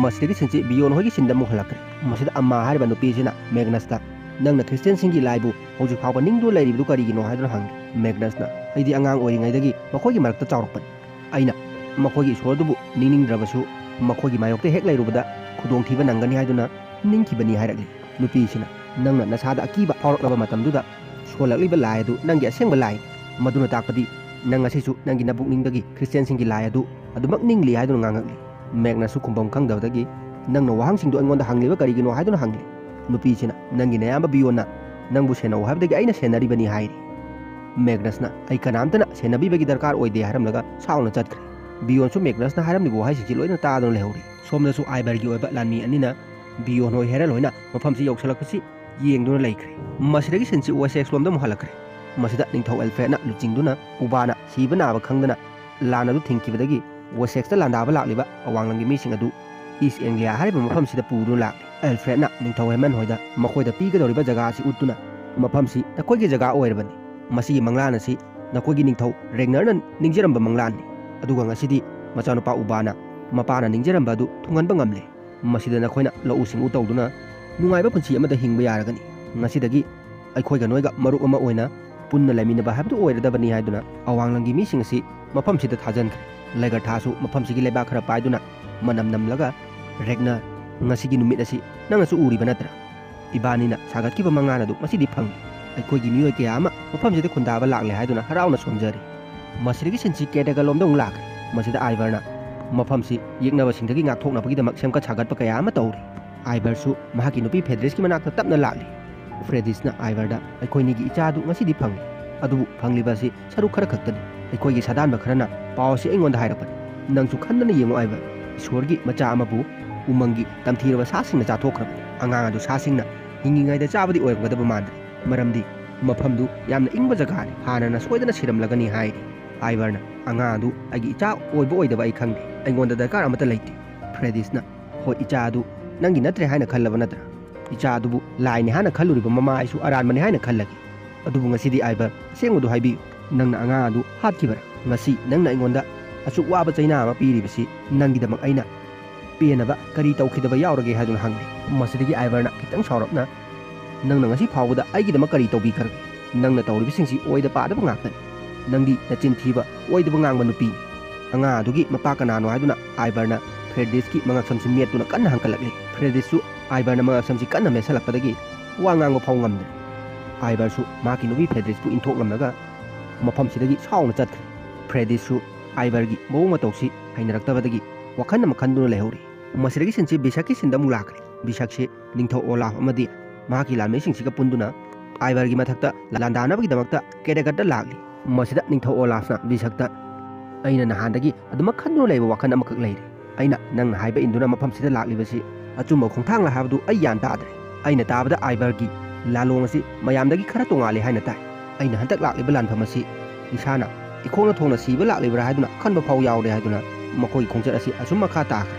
ꯃꯁꯤꯗꯒꯤ ꯁꯤꯟꯁꯤ ꯕꯤꯌꯣꯟ ꯍꯣꯏꯒꯤ ꯁꯤꯟꯗ ꯑꯃꯨꯛ ꯍꯜꯂꯛꯈ꯭ꯔꯦ꯫ ꯃꯁꯤꯗ ꯑꯃꯥ ꯍꯥꯏꯔꯤꯕ ꯅꯨꯄꯤꯁꯤꯅ ꯃꯦꯒꯅꯁꯇ, ꯅꯪꯅ ꯈ꯭ꯔꯤꯁꯇꯤꯌꯥꯟꯁꯤꯡꯒꯤ ꯂꯥꯏꯕꯨ ꯍꯧꯖꯤꯛ ꯐꯥꯎꯕ ꯅꯤꯡꯗꯨꯅ ꯂꯩꯔꯤꯕꯗꯨ ꯀꯔꯤꯒꯤꯅꯣ ꯍꯥꯏꯗꯨꯅ ꯍꯪꯉꯤ꯫ ꯃꯦꯒꯅꯁꯅ, ꯑꯩꯗꯤ ꯑꯉꯥꯡ ꯑꯣꯏꯔꯤꯉꯩꯗꯒꯤ ꯃꯈꯣꯏꯒꯤ ꯃꯔꯛꯇ ꯆꯥꯎꯔꯛꯄꯅꯤ꯫ ꯑꯩꯅ ꯃꯈꯣꯏꯒꯤ ꯏꯁꯣꯔꯗꯨꯕꯨ ꯅꯤꯡꯅꯤꯡꯗ꯭ꯔꯕꯁꯨ ꯃꯈꯣꯏꯒꯤ ꯃꯥꯌꯣꯛꯇ ꯍꯦꯛ ꯂꯩꯔꯨꯕꯗ ꯈꯨꯗꯣꯡꯊꯤꯕ ꯅꯪꯒꯅꯤ ꯍꯥꯏꯗꯨꯅ ꯅꯤꯡꯈꯤꯕꯅꯤ ꯍꯥꯏꯔꯛꯂꯤ꯫ ꯅꯨꯄꯤꯁꯤꯅ, ꯅꯪꯅ ꯅꯁꯥꯗ ꯑꯀꯤꯕ ꯐꯥꯎꯔꯛꯂꯕ ꯃꯇꯝꯗꯨꯗ ꯁꯣꯜꯂꯛꯂꯤꯕ ꯂꯥꯏ ꯑꯗꯨ ꯅꯪꯒꯤ ꯑꯁꯦꯡꯕ ꯂꯥꯏꯅꯤ꯫ ꯃꯗꯨꯅ ꯇꯥꯛꯄꯗꯤ ꯅꯪ ꯉꯁꯤꯁꯨ ꯅꯪꯒꯤ ꯅꯄꯨꯛꯅꯤꯡꯗꯒꯤ ꯈ꯭ꯔꯤꯁꯇꯤꯌꯥꯟꯁꯤꯡꯒꯤ ꯂꯥꯏ ꯑꯗꯨ ꯑꯗꯨꯃꯛ ꯅꯤꯡꯂꯤ ꯍꯥꯏꯗꯨꯅ ꯉꯥꯡꯉꯛꯂꯤ꯫ ꯃꯦꯒꯅꯁꯁꯨ ꯈꯨꯝꯐꯝ ꯈꯪꯗꯕꯗꯒꯤ, ꯅꯪꯅ ꯋꯥꯍꯪꯁꯤꯡꯗꯨ ꯑꯩꯉꯣꯟꯗ ꯍꯪꯂꯤꯕ ꯀꯔꯤꯒꯤꯅꯣ ꯍꯥꯏꯗꯨꯅ ꯍꯪꯂꯤ꯫ ꯅꯨꯄꯤꯁꯤꯅ, ꯅꯪꯒꯤ ꯅꯌꯥꯝꯕ ꯕꯤꯌꯣꯟꯅ ꯅꯪꯕꯨ ꯁꯦꯟꯅꯧ ꯍꯥꯏꯕꯗꯒꯤ ꯑꯩꯅ ꯁꯦꯟꯅꯔꯤꯕꯅꯤ ꯍꯥꯏꯔꯤ꯫ ꯃꯦꯒꯅꯁꯅ, ꯑꯩ ꯀꯅꯥꯝꯇꯅ ꯁꯦꯟꯅꯕꯤꯕꯒꯤ ꯗꯔꯀꯥꯔ ꯑꯣꯏꯗꯦ ꯍꯥꯏꯔꯝꯂꯒ ꯁꯥꯎꯅ ꯆꯠꯈ꯭ꯔꯦ꯫ ꯕꯤꯌꯣꯟꯁꯨ ꯃꯦꯒꯅꯁꯅ ꯍꯥꯏꯔꯝꯂꯤꯕ ꯋꯥꯍꯩꯁꯤꯡꯁꯤ ꯂꯣꯏꯅ ꯇꯥꯗꯨꯅ ꯂꯩꯍꯧꯔꯤ꯫ ꯁꯣꯝꯗꯁꯨ ꯑꯥꯏꯕꯔꯒꯤ ꯑꯣꯏꯕ ꯂꯥꯟꯃꯤ ꯑꯅꯤꯅ ꯕꯤꯌꯣꯟ ꯍꯣꯏ ꯍꯦꯔꯜ ꯍꯣꯏꯅ ꯃꯐꯝꯁꯤ ꯌꯧꯁꯤꯜꯂꯛꯄꯁꯤ ꯌꯦꯡꯗꯨꯅ ꯂꯩꯈ꯭ꯔꯦ꯫ ꯃꯁꯤꯗꯒꯤ ꯁꯤꯟꯁꯤ ꯋꯦꯁꯦꯛꯁ ꯂꯣꯝꯗ ꯑꯃꯨꯛ ꯍꯜꯂꯛꯈ꯭ꯔꯦ꯫ ꯃꯁꯤꯗ ꯅꯤꯡꯊꯧ ꯑꯦꯜꯐ꯭ꯔꯦꯗꯅ ꯂꯨꯆꯤꯡꯗꯨꯅ ꯎꯕꯥꯅ ꯁꯤꯕ ꯅꯥꯕ ꯈꯪꯗꯅ ꯂꯥꯟ ꯑꯗꯨ ꯊꯤꯡꯈꯤꯕꯗꯒꯤ ꯋꯦꯁꯦꯛꯁꯇ ꯂꯥꯟꯗꯥꯕ ꯂꯥꯛꯂꯤꯕ ꯑꯋꯥꯡꯂꯝꯒꯤ ꯃꯤꯁꯤꯡ ꯑꯗꯨ ꯏꯁ ꯑꯦꯡꯂꯤꯌꯥ ꯍꯥꯏꯔꯤꯕ ꯃꯐꯝꯁꯤꯗ ꯄꯨꯗꯨꯅ ꯂꯥꯛꯂꯤ꯫ ꯑꯦꯜꯐ꯭ꯔꯦꯗꯅ ꯅꯤꯡꯊꯧ ꯍꯦꯃꯟ ꯍꯣꯏꯗ ꯃꯈꯣꯏꯗ ꯄꯤꯒꯗꯧꯔꯤꯕ ꯖꯒꯥ ꯑꯁꯤ ꯎꯠꯇꯨꯅ, "ꯃꯐꯝꯁꯤ ꯅꯈꯣꯏꯒꯤ ꯖꯒꯥ ꯑꯣꯏꯔꯕꯅꯤ꯫ ꯃꯁꯤꯒꯤ ꯃꯪꯂꯥꯟ ꯑꯁꯤ ꯅꯈꯣꯏꯒꯤ ꯅꯤꯡꯊꯧ ꯔꯦꯒꯅꯔꯅ ꯅꯤꯡꯖꯔꯝꯕ ꯃꯪꯂꯥꯟꯅꯤ꯫ ꯑꯗꯨꯒ ꯉꯁꯤꯗꯤ ꯃꯆꯥꯅꯨꯄꯥ ꯎꯕꯥꯅ ꯃꯄꯥꯅ ꯅꯤꯡꯖꯔꯝꯕ ꯑꯗꯨ ꯊꯨꯡꯍꯟꯕ ꯉꯝꯂꯦ꯫ ꯃꯁꯤꯗ ꯅꯈꯣꯏꯅ ꯂꯧꯎ ꯁꯤꯡꯎ ꯇꯧꯗꯨꯅ ꯅꯨꯡꯉꯥꯏꯕ ꯄꯨꯟꯁꯤ ꯑꯃꯗ ꯍꯤꯡꯕ ꯌꯥꯔꯒꯅꯤ꯫ ꯉꯁꯤꯗꯒꯤ ꯑꯩꯈꯣꯏꯒ ꯅꯣꯏꯒ ꯃꯔꯨꯞ ꯑꯃ ꯑꯣꯏꯅ ꯄꯨꯟꯅ ꯂꯩꯃꯤꯟꯅꯕ ꯍꯥꯏꯕꯗꯨ ꯑꯣꯏꯔꯗꯕꯅꯤ" ꯍꯥꯏꯗꯨꯅ ꯑꯋꯥꯡꯂꯝꯒꯤ ꯃꯤꯁꯤꯡ ꯑꯁꯤ ꯃꯐꯝꯁꯤꯗ ꯊꯥꯖꯟꯈ꯭ꯔꯦ꯫ ꯂꯩꯒꯔꯊꯥꯁꯨ ꯃꯐꯝꯁꯤꯒꯤ ꯂꯩꯕꯥꯛ ꯈꯔ ꯄꯥꯏꯗꯨꯅ ꯃꯅꯝ ꯅꯝꯂꯒ, "ꯔꯦꯒꯅꯔ, ꯉꯁꯤꯒꯤ ꯅꯨꯃꯤꯠ ꯑꯁꯤ ꯅꯪꯅꯁꯨ ꯎꯔꯤꯕ ꯅꯠꯇ꯭ꯔꯥ? ꯏꯕꯥꯅꯤꯅ ꯁꯥꯒꯠꯈꯤꯕ ꯃꯉꯥꯟ ꯑꯗꯨ ꯉꯁꯤꯗꯤ ꯐꯪꯂꯦ꯫ ꯑꯩꯈꯣꯏꯒꯤ ꯃꯤꯑꯣꯏ ꯀꯌꯥ ꯑꯃ ꯃꯐꯝꯁꯤꯗ ꯈꯨꯟꯗꯥꯕ ꯂꯥꯛꯂꯦ" ꯍꯥꯏꯗꯨꯅ ꯍꯔꯥꯎꯅ ꯁꯣꯟꯖꯔꯤ꯫ ꯃꯁꯤꯗꯒꯤ ꯁꯤꯟꯁꯤ ꯀꯦꯗꯒ ꯂꯣꯝꯗ ꯑꯃꯨꯛ ꯂꯥꯛꯈ꯭ꯔꯦ꯫ ꯃꯁꯤꯗ ꯑꯥꯏꯕꯔꯅ ꯃꯐꯝꯁꯤ ꯌꯦꯛꯅꯕꯁꯤꯡꯗꯒꯤ ꯉꯥꯛꯊꯣꯛꯅꯕꯒꯤꯗꯃꯛ ꯁꯦꯝꯒꯠ ꯁꯥꯒꯠꯄ ꯀꯌꯥ ꯑꯃ ꯇꯧꯔꯤ꯫ ꯑꯥꯏꯕꯔꯁꯨ ꯃꯍꯥꯛꯀꯤ ꯅꯨꯄꯤ ꯐꯦꯗ꯭ꯔꯤꯁꯀꯤ ꯃꯅꯥꯛꯇ ꯇꯞꯅ ꯂꯥꯛꯂꯤ꯫ ꯐ꯭ꯔꯦꯗꯤꯁꯅ ꯑꯥꯏꯕꯔꯗ, "ꯑꯩꯈꯣꯏꯅꯤꯒꯤ ꯏꯆꯥ ꯑꯗꯨ ꯉꯁꯤꯗꯤ ꯐꯪꯂꯦ, ꯑꯗꯨꯕꯨ ꯐꯪꯂꯤꯕ ꯑꯁꯤ ꯁꯔꯨꯛ ꯈꯔ ꯈꯛꯇꯅꯤ꯫ ꯑꯩꯈꯣꯏꯒꯤ ꯁꯥꯗꯥꯟꯕ ꯈꯔꯅ ꯄꯥꯎ ꯑꯁꯤ ꯑꯩꯉꯣꯟꯗ ꯍꯥꯏꯔꯛꯄꯅꯤ꯫ ꯅꯪꯁꯨ ꯈꯟꯗꯅ ꯌꯦꯡꯉꯨ ꯑꯥꯏꯕꯔ, ꯏꯁꯣꯔꯒꯤ ꯃꯆꯥ ꯑꯃꯕꯨ ꯎꯃꯪꯒꯤ ꯇꯝꯊꯤꯔꯕ ꯁꯥꯁꯤꯡꯅ ꯆꯥꯊꯣꯛꯈ꯭ꯔꯕꯅꯤ꯫ ꯑꯉꯥꯡ ꯑꯗꯨ ꯁꯥꯁꯤꯡꯅ ꯍꯤꯡꯉꯤꯉꯩꯗ ꯆꯥꯕꯗꯤ ꯑꯣꯏꯔꯝꯒꯗꯕ ꯃꯥꯟꯗ꯭ꯔꯦ, ꯃꯔꯝꯗꯤ ꯃꯐꯝꯗꯨ ꯌꯥꯝꯅ ꯏꯪꯕ ꯖꯒꯥꯅꯤ꯫ ꯍꯥꯟꯅꯅ ꯁꯣꯏꯗꯅ ꯁꯤꯔꯝꯂꯒꯅꯤ" ꯍꯥꯏꯔꯤ꯫ ꯑꯥꯏꯕꯔꯅ, "ꯑꯉꯥꯡ ꯑꯗꯨ ꯑꯩꯒꯤ ꯏꯆꯥ ꯑꯣꯏꯕ ꯑꯣꯏꯗꯕ ꯑꯩ ꯈꯪꯗꯦ꯫ ꯑꯩꯉꯣꯟꯗ ꯗꯔꯀꯥꯔ ꯑꯃꯠꯇ ꯂꯩꯇꯦ꯫" ꯐ꯭ꯔꯦꯗꯤꯁꯅ, "ꯍꯣꯏ, ꯏꯆꯥ ꯑꯗꯨ ꯅꯪꯒꯤ ꯅꯠꯇ꯭ꯔꯦ ꯍꯥꯏꯅ ꯈꯜꯂꯕ ꯅꯠꯇ꯭ꯔꯥ? ꯏꯆꯥ ꯑꯗꯨꯕꯨ ꯂꯥꯏꯅꯤ ꯍꯥꯏꯅ ꯈꯜꯂꯨꯔꯤꯕ ꯃꯃꯥ ꯑꯩꯁꯨ ꯑꯔꯥꯟꯕꯅꯤ ꯍꯥꯏꯅ ꯈꯜꯂꯒꯦ꯫ ꯑꯗꯨꯕꯨ ꯉꯁꯤꯗꯤ ꯑꯥꯏꯕꯔ, ꯑꯁꯦꯡꯕꯗꯨ ꯍꯥꯏꯕꯤꯌꯨ꯫ ꯅꯪꯅ ꯑꯉꯥꯡ ꯑꯗꯨ ꯍꯥꯠꯈꯤꯕꯔꯥ? ꯉꯁꯤ ꯅꯪꯅ ꯑꯩꯉꯣꯟꯗ ꯑꯁꯨꯛ ꯋꯥꯕ ꯆꯩꯅꯥ ꯑꯃ ꯄꯤꯔꯤꯕꯁꯤ ꯅꯪꯒꯤꯗꯃꯛ ꯑꯩꯅ ꯄꯦꯟꯅꯕ ꯀꯔꯤ ꯇꯧꯈꯤꯗꯕ ꯌꯥꯎꯔꯒꯦ?" ꯍꯥꯏꯗꯨꯅ ꯍꯪꯂꯤ꯫ ꯃꯁꯤꯗꯒꯤ ꯑꯥꯏꯕꯔꯅ ꯈꯤꯇꯪ ꯁꯥꯎꯔꯞꯅ, "ꯅꯪꯅ ꯉꯁꯤ ꯐꯥꯎꯕꯗ ꯑꯩꯒꯤꯗꯃꯛ ꯀꯔꯤ ꯇꯧꯕꯤꯈ꯭ꯔꯒꯦ? ꯅꯪꯅ ꯇꯧꯔꯤꯕꯁꯤꯡꯁꯤ ꯑꯣꯏꯗ ꯄꯥꯗꯕ ꯉꯥꯛꯇꯅꯤ꯫ ꯅꯪꯗꯤ ꯅꯆꯤꯟ ꯊꯤꯕ, ꯑꯣꯏꯗꯕ ꯉꯥꯡꯕ ꯅꯨꯄꯤꯅꯤ꯫ ꯑꯉꯥꯡ ꯑꯗꯨꯒꯤ ꯃꯄꯥ ꯀꯅꯥꯅꯣ?" ꯍꯥꯏꯗꯨꯅ ꯑꯥꯏꯕꯔꯅ ꯐ꯭ꯔꯦꯗꯤꯁꯀꯤ ꯃꯉꯛꯁꯝꯁꯤ ꯃꯦꯠꯇꯨꯅ ꯀꯟꯅ ꯍꯪꯀꯠꯂꯛꯂꯤ꯫ ꯐ꯭ꯔꯦꯗꯤꯁꯁꯨ ꯑꯥꯏꯕꯔꯅ ꯃꯉꯛꯁꯝꯁꯤ ꯀꯟꯅ ꯃꯦꯠꯁꯜꯂꯛꯄꯗꯒꯤ ꯋꯥ ꯉꯥꯡꯕ ꯐꯥꯎ ꯉꯝꯗ꯭ꯔꯦ꯫ ꯑꯥꯏꯕꯔꯁꯨ ꯃꯍꯥꯛꯀꯤ ꯅꯨꯄꯤ ꯐ꯭ꯔꯦꯗꯤꯁꯄꯨ ꯏꯟꯊꯣꯛꯂꯝꯂꯒ ꯃꯐꯝꯁꯤꯗꯒꯤ ꯁꯥꯎꯅ ꯆꯠꯈ꯭ꯔꯦ꯫ ꯐ꯭ꯔꯦꯗꯤꯁꯁꯨ ꯑꯥꯏꯕꯔꯒꯤ ꯃꯑꯣꯡ ꯃꯇꯧꯁꯤ ꯍꯩꯅꯔꯛꯇꯕꯗꯒꯤ ꯋꯥꯈꯜ ꯑꯃ ꯈꯟꯗꯨꯅ ꯂꯩꯍꯧꯔꯤ꯫ ꯃꯁꯤꯗꯒꯤ ꯁꯤꯟꯁꯤ ꯕꯤꯁꯛꯀꯤ ꯁꯤꯟꯗ ꯑꯃꯨꯛ ꯂꯥꯛꯈ꯭ꯔꯦ꯫ ꯕꯤꯁꯛꯁꯤ ꯅꯤꯡꯊꯧ ꯑꯣꯂꯥꯐ ꯑꯃꯗꯤ ꯃꯍꯥꯛꯀꯤ ꯂꯥꯟꯃꯤꯁꯤꯡꯁꯤꯒ ꯄꯨꯟꯗꯨꯅ ꯑꯥꯏꯕꯔꯒꯤ ꯃꯊꯛꯇ ꯂꯥꯟꯗꯥꯅꯕꯒꯤꯗꯃꯛꯇ ꯀꯦꯗꯒꯠꯇ ꯂꯥꯛꯂꯤ꯫ ꯃꯁꯤꯗ ꯅꯤꯡꯊꯧ ꯑꯣꯂꯥꯐꯅ ꯕꯤꯁꯛꯇ, "ꯑꯩꯅ ꯅꯍꯥꯟꯗꯒꯤ ꯑꯗꯨꯃꯛ ꯈꯟꯗꯨꯅ ꯂꯩꯕ ꯋꯥꯈꯜ ꯑꯃꯈꯛ ꯂꯩꯔꯤ꯫ ꯑꯩꯅ ꯅꯪꯅ ꯍꯥꯏꯕ ꯏꯟꯗꯨꯅ ꯃꯐꯝꯁꯤꯗ ꯂꯥꯛꯂꯤꯕꯁꯤ ꯑꯆꯨꯝꯕ ꯈꯣꯡꯊꯥꯡꯂ ꯍꯥꯏꯕꯗꯨ ꯑꯩ ꯒ꯭ꯌꯥꯟ ꯇꯥꯗ꯭ꯔꯦ꯫ ꯑꯩꯅ ꯇꯥꯕꯗ ꯑꯥꯏꯕꯔꯒꯤ ꯂꯥꯂꯣꯡ ꯑꯁꯤ ꯃꯌꯥꯝꯗꯒꯤ ꯈꯔ ꯇꯣꯉꯥꯜꯂꯤ ꯍꯥꯏꯅ ꯇꯥꯏ꯫ ꯑꯩꯅ ꯍꯟꯗꯛ ꯂꯥꯛꯂꯤꯕ ꯂꯥꯟꯐꯝ ꯑꯁꯤ ꯏꯁꯥꯅ ꯏꯈꯣꯡꯅ ꯊꯣꯡꯅ ꯁꯤꯕ ꯂꯥꯛꯂꯤꯕ꯭ꯔꯥ ꯍꯥꯏꯗꯨꯅ ꯈꯟꯕ ꯐꯥꯎ ꯌꯥꯎꯔꯦ ꯍꯥꯏꯗꯨꯅ ꯃꯈꯣꯏꯒꯤ ꯈꯣꯡꯆꯠ ꯑꯁꯤ ꯑꯁꯨꯝ ꯃꯈꯥ ꯇꯥꯈ꯭ꯔꯦ꯫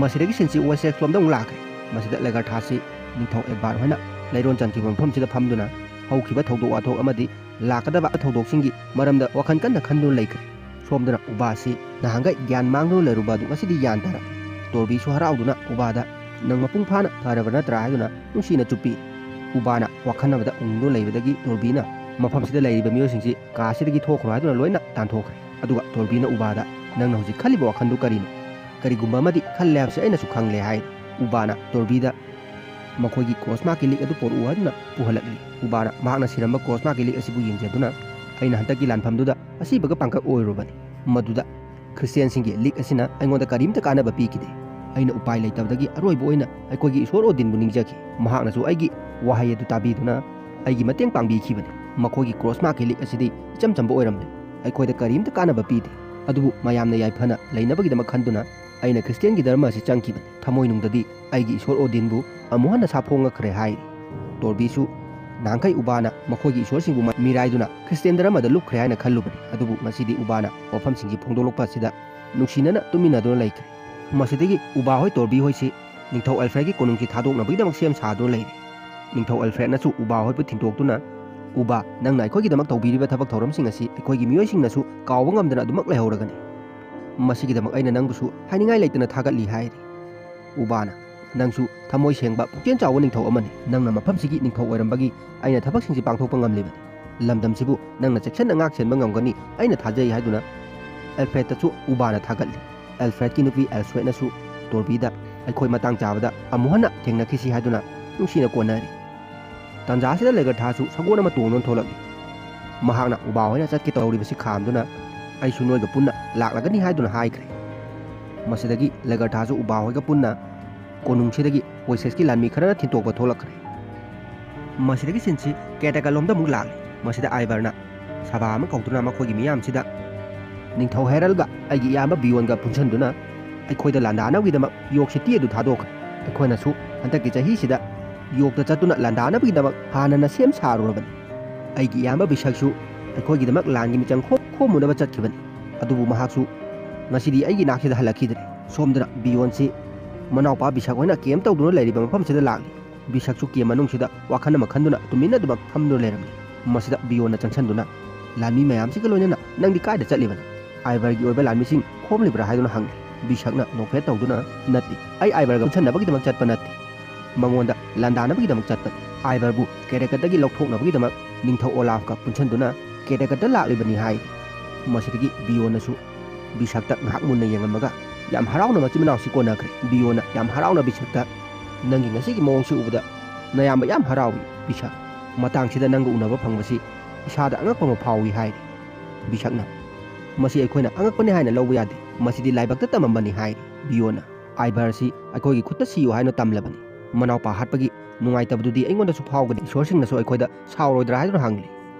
ꯃꯁꯤꯗꯒꯤ ꯁꯤꯟꯁꯤ ꯋꯦꯁꯦꯛꯁꯂꯣꯝꯗ ꯑꯃꯨꯛ ꯂꯥꯛꯈ꯭ꯔꯦ꯫ ꯃꯁꯤꯗ ꯂꯦꯒꯔꯊꯥꯁꯤ ꯅꯤꯡꯊꯧ ꯑꯦꯛꯕꯥꯔ ꯍꯣꯏꯅ ꯂꯩꯔꯣꯟ ꯆꯟꯈꯤꯕ ꯃꯐꯝꯁꯤꯗ ꯐꯝꯗꯨꯅ ꯍꯧꯈꯤꯕ ꯊꯧꯗꯣꯛ ꯋꯥꯊꯣꯛ ꯑꯃꯗꯤ ꯂꯥꯛꯀꯗꯕ ꯊꯧꯗꯣꯛꯁꯤꯡꯒꯤ ꯃꯔꯝꯗ ꯋꯥꯈꯜ ꯀꯟꯅ ꯈꯟꯗꯨꯅ ꯂꯩꯈ꯭ꯔꯦ꯫ ꯁꯣꯝꯗꯅ ꯎꯕꯥꯁꯤ ꯅꯍꯥꯟꯈꯩ ꯒ꯭ꯌꯥꯟ ꯃꯥꯡꯗꯨꯅ ꯂꯩꯔꯨꯕ ꯑꯗꯨ ꯉꯁꯤꯗꯤ ꯒ꯭ꯌꯥꯟ ꯇꯥꯔꯛꯂꯦ꯫ ꯇꯣꯔꯕꯤꯁꯨ ꯍꯔꯥꯎꯗꯨꯅ ꯎꯕꯥꯗ "ꯅꯪ ꯃꯄꯨꯡ ꯐꯥꯅ ꯐꯔꯕ ꯅꯠꯇ꯭ꯔꯥ?" ꯍꯥꯏꯗꯨꯅ ꯅꯨꯡꯁꯤꯅ ꯆꯨꯞꯄꯤ꯫ ꯎꯕꯥꯅ ꯋꯥꯈꯜ ꯑꯃꯗ ꯎꯪꯗꯨꯅ ꯂꯩꯕꯗꯒꯤ ꯇꯣꯔꯕꯤꯅ ꯃꯐꯝꯁꯤꯗ ꯂꯩꯔꯤꯕ ꯃꯤꯑꯣꯏꯁꯤꯡꯁꯤ ꯀꯥꯁꯤꯗꯒꯤ ꯊꯣꯛꯈ꯭ꯔꯣ ꯍꯥꯏꯗꯨꯅ ꯂꯣꯏꯅ ꯇꯥꯟꯊꯣꯛꯈ꯭ꯔꯦ꯫ ꯑꯗꯨꯒ ꯇꯣꯔꯕꯤꯅ ꯎꯕꯥꯗ "ꯅꯪꯅ ꯍꯧꯖꯤꯛ ꯈꯜꯂꯤꯕ ꯋꯥꯈꯜꯗꯨ ꯀꯔꯤꯅꯣ? ꯀꯔꯤꯒꯨꯝꯕ ꯑꯃꯗꯤ ꯈꯜꯂꯦ ꯍꯥꯏꯕꯁꯤ ꯑꯩꯅꯁꯨ ꯈꯪꯂꯦ" ꯍꯥꯏ꯫ ꯎꯕꯥꯅ ꯇꯣꯔꯕꯤꯗ "ꯃꯈꯣꯏꯒꯤ ꯀ꯭ꯔꯣꯁꯃꯥꯔꯛꯀꯤ ꯂꯤꯛ ꯑꯗꯨ ꯄꯣꯔꯛꯎ" ꯍꯥꯏꯗꯨꯅ ꯄꯨꯍꯜꯂꯛꯂꯤ꯫ ꯎꯕꯥꯅ ꯃꯍꯥꯛꯅ ꯁꯤꯔꯝꯕ ꯀ꯭ꯔꯣꯁꯃꯥꯔꯛꯀꯤ ꯂꯤꯛ ꯑꯁꯤꯕꯨ ꯌꯦꯡꯖꯗꯨꯅ "ꯑꯩꯅ ꯍꯟꯗꯛꯀꯤ ꯂꯥꯟꯐꯝꯗꯨꯗ ꯑꯁꯤꯕꯒ ꯄꯥꯡꯀꯛ ꯑꯣꯏꯔꯨꯕꯅꯤ꯫ ꯃꯗꯨꯗ ꯈ꯭ꯔꯤꯁꯇꯤꯌꯥꯟꯁꯤꯡꯒꯤ ꯂꯤꯛ ꯑꯁꯤꯅ ꯑꯩꯉꯣꯟꯗ ꯀꯔꯤꯝꯇ ꯀꯥꯟꯅꯕ ꯄꯤꯈꯤꯗꯦ꯫ ꯑꯩꯅ ꯎꯄꯥꯏ ꯂꯩꯇꯕꯗꯒꯤ ꯑꯔꯣꯏꯕ ꯑꯣꯏꯅ ꯑꯩꯈꯣꯏꯒꯤ ꯏꯁꯣꯔ ꯑꯣꯗꯤꯟꯕꯨ ꯅꯤꯡꯖꯈꯤ꯫ ꯃꯍꯥꯛꯅꯁꯨ ꯑꯩꯒꯤ ꯋꯥꯍꯩ ꯑꯗꯨ ꯇꯥꯕꯤꯗꯨꯅ ꯑꯩꯒꯤ ꯃꯇꯦꯡ ꯄꯥꯡꯕꯤꯈꯤꯕꯅꯤ꯫ ꯃꯈꯣꯏꯒꯤ ꯀ꯭ꯔꯣꯁꯃꯥꯔꯛꯀꯤ ꯂꯤꯛ ꯑꯁꯤꯗꯤ ꯏꯆꯝ ꯆꯝꯕ ꯑꯣꯏꯔꯝꯂꯦ꯫ ꯑꯩꯈꯣꯏꯗ ꯀꯔꯤꯝꯇ ꯀꯥꯟꯅꯕ ꯄꯤꯗꯦ꯫ ꯑꯗꯨꯕꯨ ꯃꯌꯥꯝꯅ ꯌꯥꯏꯐꯅ ꯂꯩꯅꯕꯒꯤꯗꯃꯛ ꯈꯟꯗꯨꯅ ꯑꯩꯅ ꯈ꯭ꯔꯤꯁꯇꯤꯌꯥꯟꯒꯤ ꯙꯔꯃ ꯑꯁꯤ ꯆꯪꯈꯤꯕꯅꯤ꯫ ꯊꯃꯣꯏꯅꯨꯡꯗꯗꯤ ꯑꯩꯒꯤ ꯏꯁꯣꯔ ꯑꯣꯗꯤꯟꯕꯨ ꯑꯃꯨꯛ ꯍꯟꯅ ꯁꯥꯐꯣꯡꯉꯛꯈ꯭ꯔꯦ" ꯍꯥꯏꯔꯤ꯫ ꯇꯣꯔꯕꯤꯁꯨ ꯅꯍꯥꯟꯈꯩ ꯎꯕꯥꯅ ꯃꯈꯣꯏꯒꯤ ꯏꯁꯣꯔꯁꯤꯡꯕꯨ ꯃ-, ꯃꯤꯔꯥꯏꯗꯨꯅ ꯈ꯭ꯔꯤꯁꯇꯤꯌꯥꯟ ꯙꯔꯃꯗ ꯂꯨꯞꯈ꯭ꯔꯦ ꯍꯥꯏꯅ ꯈꯜꯂꯨꯕꯅꯤ꯫ ꯑꯗꯨꯕꯨ ꯉꯁꯤꯗꯤ ꯎꯕꯥꯅ ꯋꯥꯐꯝꯁꯤꯡꯁꯤ ꯐꯣꯡꯗꯣꯛꯂꯛꯄ ꯑꯁꯤꯗ ꯅꯨꯡꯁꯤꯅꯅ ꯇꯨꯃꯤꯟꯅꯗꯨꯅ ꯂꯩꯈ꯭ꯔꯦ꯫ ꯃꯁꯤꯗꯒꯤ ꯎꯕꯥ ꯍꯣꯏ ꯇꯣꯔꯕꯤ ꯍꯣꯏꯁꯤ ꯅꯤꯡꯊꯧ ꯑꯦꯜꯐ꯭ꯔꯦꯗꯀꯤ ꯀꯣꯅꯨꯡꯁꯤ ꯊꯥꯗꯣꯛꯅꯕꯒꯤꯗꯃꯛ ꯁꯦꯝ ꯁꯥꯗꯨꯅ ꯂꯩꯔꯤ꯫ ꯅꯤꯡꯊꯧ ꯑꯦꯜꯐ꯭ꯔꯦꯗꯅꯁꯨ ꯎꯕꯥ ꯍꯣꯏꯕꯨ ꯊꯤꯟꯗꯣꯛꯇꯨꯅ, "ꯎꯕꯥ, ꯅꯪꯅ ꯑꯩꯈꯣꯏꯒꯤꯗꯃꯛ ꯇꯧꯕꯤꯔꯤꯕ ꯊꯕꯛ ꯊꯧꯔꯝꯁꯤꯡ ꯑꯁꯤ ꯑꯩꯈꯣꯏꯒꯤ ꯃꯤꯑꯣꯏꯁꯤꯡꯅꯁꯨ ꯀꯥꯎꯕ ꯉꯝꯗꯅ ꯑꯗꯨꯃꯛ ꯂꯩꯍꯧꯔꯒꯅꯤ꯫ ꯃꯁꯤꯒꯤꯗꯃꯛ ꯑꯩꯅ ꯅꯪꯕꯨꯁꯨ ꯍꯥꯏꯅꯤꯡꯉꯥꯏ ꯂꯩꯇꯅ ꯊꯥꯒꯠꯂꯤ" ꯍꯥꯏꯔꯤ꯫ ꯎꯕꯥꯅ, "ꯅꯪꯁꯨ ꯊꯃꯣꯏ ꯁꯦꯡꯕ, ꯄꯨꯛꯆꯦꯜ ꯆꯥꯎꯕ ꯅꯤꯡꯊꯧ ꯑꯃꯅꯤ꯫ ꯅꯪꯅ ꯃꯐꯝꯁꯤꯒꯤ ꯅꯤꯡꯊꯧ ꯑꯣꯏꯔꯝꯕꯒꯤ ꯑꯩꯅ ꯊꯕꯛꯁꯤꯡꯁꯤ ꯄꯥꯡꯊꯣꯛꯄ ꯉꯝꯂꯤꯕꯅꯤ꯫ ꯂꯝꯗꯝꯁꯤꯕꯨ ꯅꯪꯅ ꯆꯦꯛꯁꯤꯟꯅ ꯉꯥꯛ ꯁꯦꯟꯕ ꯉꯝꯒꯅꯤ ꯑꯩꯅ ꯊꯥꯖꯩ" ꯍꯥꯏꯗꯨꯅ ꯑꯦꯜꯐ꯭ꯔꯦꯗꯇꯁꯨ ꯎꯕꯥꯅ ꯊꯥꯒꯠꯂꯤ꯫ ꯑꯦꯜꯐ꯭ꯔꯦꯗꯀꯤ ꯅꯨꯄꯤ ꯑꯦꯜꯁ꯭ꯋꯦꯠꯅꯁꯨ ꯇꯣꯔꯕꯤꯗ "ꯑꯩꯈꯣꯏ ꯃꯇꯥꯡ ꯆꯥꯕꯗ ꯑꯃꯨꯛ ꯍꯟꯅ ꯊꯦꯡꯅꯈꯤꯁꯤ" ꯍꯥꯏꯗꯨꯅ ꯅꯨꯡꯁꯤꯅ ꯀꯣꯟꯅꯔꯤ꯫ ꯇꯥꯟꯖꯥ ꯑꯁꯤꯗ ꯂꯦꯒꯔꯊꯥꯁꯨ ꯁꯒꯣꯜ ꯑꯃ ꯇꯣꯡꯗꯨꯅ ꯊꯣꯛꯂꯛꯂꯤ꯫ ꯃꯍꯥꯛꯅ ꯎꯕꯥ ꯍꯣꯏꯅ ꯆꯠꯀꯦ ꯇꯧꯔꯤꯕꯁꯤ ꯈꯥꯝꯗꯨꯅ "ꯑꯩꯁꯨ ꯅꯣꯏꯒ ꯄꯨꯟꯅ ꯂꯥꯛꯂꯒꯅꯤ" ꯍꯥꯏꯗꯨꯅ ꯍꯥꯏꯈ꯭ꯔꯦ꯫ ꯃꯁꯤꯗꯒꯤ ꯂꯦꯒꯔꯊꯥꯁꯨ ꯎꯕꯥ ꯍꯣꯏꯒ ꯄꯨꯟꯅ ꯀꯣꯅꯨꯡꯁꯤꯗꯒꯤ ꯋꯦꯁꯦꯁꯀꯤ ꯂꯥꯟꯃꯤ ꯈꯔꯅ ꯊꯤꯟꯇꯣꯛꯄ ꯊꯣꯛꯂꯛꯈ꯭ꯔꯦ꯫ ꯃꯁꯤꯗꯒꯤ ꯁꯤꯟꯁꯤ ꯀꯦꯇꯥꯀꯜꯂꯣꯝꯗ ꯑꯃꯨꯛ ꯂꯥꯛꯂꯤ꯫ ꯃꯁꯤꯗ ꯑꯥꯏꯕꯔꯅ ꯁꯚꯥ ꯑꯃ ꯀꯧꯗꯨꯅ ꯃꯈꯣꯏꯒꯤ ꯃꯤꯌꯥꯝꯁꯤꯗ "ꯅꯤꯡꯊꯧ ꯍꯦꯔꯜꯒ ꯑꯩꯒꯤ ꯏꯌꯥꯝꯕ ꯕꯤꯌꯣꯟꯒ ꯄꯨꯟꯁꯤꯟꯗꯨꯅ ꯑꯩꯈꯣꯏꯗ ꯂꯥꯟꯗꯥꯅꯕꯒꯤꯗꯃꯛ ꯌꯣꯛ ꯁꯤꯇꯤ ꯑꯗꯨ ꯊꯥꯗꯣꯛꯈ꯭ꯔꯦ꯫ ꯑꯩꯈꯣꯏꯅꯁꯨ ꯍꯟꯗꯛꯀꯤ ꯆꯍꯤꯁꯤꯗ ꯌꯣꯛꯇ ꯆꯠꯇꯨꯅ ꯂꯥꯟꯗꯥꯅꯕꯒꯤꯗꯃꯛ ꯍꯥꯟꯅꯅ ꯁꯦꯝ ꯁꯥꯔꯨꯔꯕꯅꯤ꯫ ꯑꯩꯒꯤ ꯏꯌꯥꯝꯕ ꯕꯤꯁꯛꯁꯨ ꯑꯩꯈꯣꯏꯒꯤꯗꯃꯛ ꯂꯥꯟꯒꯤ ꯃꯤꯆꯪ ꯈꯣꯝ ꯈꯣꯝꯃꯨꯅꯕ ꯆꯠꯈꯤꯕꯅꯤ꯫ ꯑꯗꯨꯕꯨ ꯃꯍꯥꯛꯁꯨ ꯉꯁꯤꯗꯤ ꯑꯩꯒꯤ ꯅꯥꯛꯁꯤꯗ ꯍꯜꯂꯛꯈꯤꯗ꯭ꯔꯦ꯫ ꯁꯣꯝꯗꯅ ꯕꯤꯌꯣꯟꯁꯤ ꯃꯅꯥꯎꯄꯥ ꯕꯤꯁꯛ ꯍꯣꯏꯅ ꯀꯦꯝ ꯇꯧꯗꯨꯅ ꯂꯩꯔꯤꯕ ꯃꯐꯝꯁꯤꯗ ꯂꯥꯛꯂꯤ꯫ ꯕꯤꯁꯛꯁꯨ ꯀꯦꯝ ꯃꯅꯨꯡꯁꯤꯗ ꯋꯥꯈꯜ ꯑꯃ ꯈꯟꯗꯨꯅ ꯇꯨꯃꯤꯟꯅ ꯑꯗꯨꯃꯛ ꯐꯝꯗꯨꯅ ꯂꯩꯔꯝꯂꯤ꯫ ꯃꯁꯤꯗ ꯕꯤꯌꯣꯟꯅ ꯆꯪꯁꯤꯟꯗꯨꯅ, "ꯂꯥꯟꯃꯤ ꯃꯌꯥꯝꯁꯤꯒ ꯂꯣꯏꯅꯅ ꯅꯪꯗꯤ ꯀꯥꯏꯗ ꯆꯠꯂꯤꯕꯅꯣ? ꯑꯥꯏꯕꯔꯒꯤ ꯑꯣꯏꯕ ꯂꯥꯟꯃꯤꯁꯤꯡ ꯈꯣꯝꯂꯤꯕ꯭ꯔꯥ?" ꯍꯥꯏꯗꯨꯅ ꯍꯪꯂꯤ꯫ ꯕꯤꯁꯛꯅ ꯅꯣꯛꯐꯦꯠ ꯇꯧꯗꯨꯅ, "ꯅꯠꯇꯦ, ꯑꯩ ꯑꯥꯏꯕꯔꯒ ꯄꯨꯟꯁꯟꯅꯕꯒꯤꯗꯃꯛ ꯆꯠꯄ ꯅꯠꯇꯦ꯫ ꯃꯉꯣꯟꯗ ꯂꯥꯟꯗꯥꯅꯕꯒꯤꯗꯃꯛ ꯆꯠꯄꯅꯤ꯫ ꯑꯥꯏꯕꯔꯕꯨ ꯀꯦꯔꯦꯀꯠꯇꯒꯤ ꯂꯧꯊꯣꯛꯅꯕꯒꯤꯗꯃꯛ ꯅꯤꯡꯊꯧ ꯑꯣꯂꯥꯐꯀ ꯄꯨꯟꯁꯟꯗꯨꯅ ꯀꯦꯔꯦꯀꯠꯇ ꯂꯥꯛꯂꯤꯕꯅꯤ," ꯍꯥꯏ꯫ ꯃꯁꯤꯗꯒꯤ ꯕꯤꯌꯣꯟꯅꯁꯨ ꯕꯤꯁꯛꯇ ꯉꯥꯏꯍꯥꯛ ꯃꯨꯟꯅ ꯌꯦꯡꯂꯝꯃꯒ ꯌꯥꯝ ꯍꯔꯥꯎꯅ ꯃꯆꯤꯟ ꯃꯅꯥꯎꯁꯤ ꯀꯣꯟꯅꯈ꯭ꯔꯦ꯫ ꯕꯤꯌꯣꯟꯅ ꯌꯥꯝ ꯍꯔꯥꯎꯅ ꯕꯤꯁꯛꯇ, "ꯅꯪꯒꯤ ꯉꯁꯤꯒꯤ ꯃꯑꯣꯡꯁꯤ ꯎꯕꯗ ꯅꯌꯥꯝꯕ ꯌꯥꯝ ꯍꯔꯥꯎꯏ, ꯕꯤꯁꯛ꯫ ꯃꯇꯥꯡꯁꯤꯗ ꯅꯪꯒ ꯎꯅꯕ ꯐꯪꯕꯁꯤ ꯏꯁꯥꯗ ꯑꯉꯛꯄ ꯑꯃ ꯐꯥꯎꯏ," ꯍꯥꯏꯔꯤ꯫ ꯕꯤꯁꯛꯅ, "ꯃꯁꯤ ꯑꯩꯈꯣꯏꯅ ꯑꯉꯛꯄꯅꯤ ꯍꯥꯏꯅ ꯂꯧꯕ ꯌꯥꯗꯦ, ꯃꯁꯤꯗꯤ ꯂꯥꯏꯕꯛꯇ ꯇꯝꯃꯝꯕꯅꯤ," ꯍꯥꯏꯔꯤ꯫ ꯕꯤꯌꯣꯟꯅ, "ꯑꯥꯏꯕꯔ ꯑꯁꯤ ꯑꯩꯈꯣꯏꯒꯤ ꯈꯨꯠꯇ ꯁꯤꯌꯨ ꯍꯥꯏꯅ ꯇꯝꯂꯕꯅꯤ꯫ ꯃꯅꯥꯎꯄꯥ ꯍꯥꯠꯄꯒꯤ ꯅꯨꯡꯉꯥꯏꯇꯕꯗꯨꯗꯤ ꯑꯩꯉꯣꯟꯗꯁꯨ ꯐꯥꯎꯒꯅꯤ꯫ ꯏꯁꯣꯔꯁꯤꯡꯅꯁꯨ ꯑꯩꯈꯣꯏꯗ ꯁꯥꯎꯔꯣꯏꯗ꯭ꯔꯥ?" ꯍꯥꯏꯗꯨꯅ ꯍꯪꯂꯤ꯫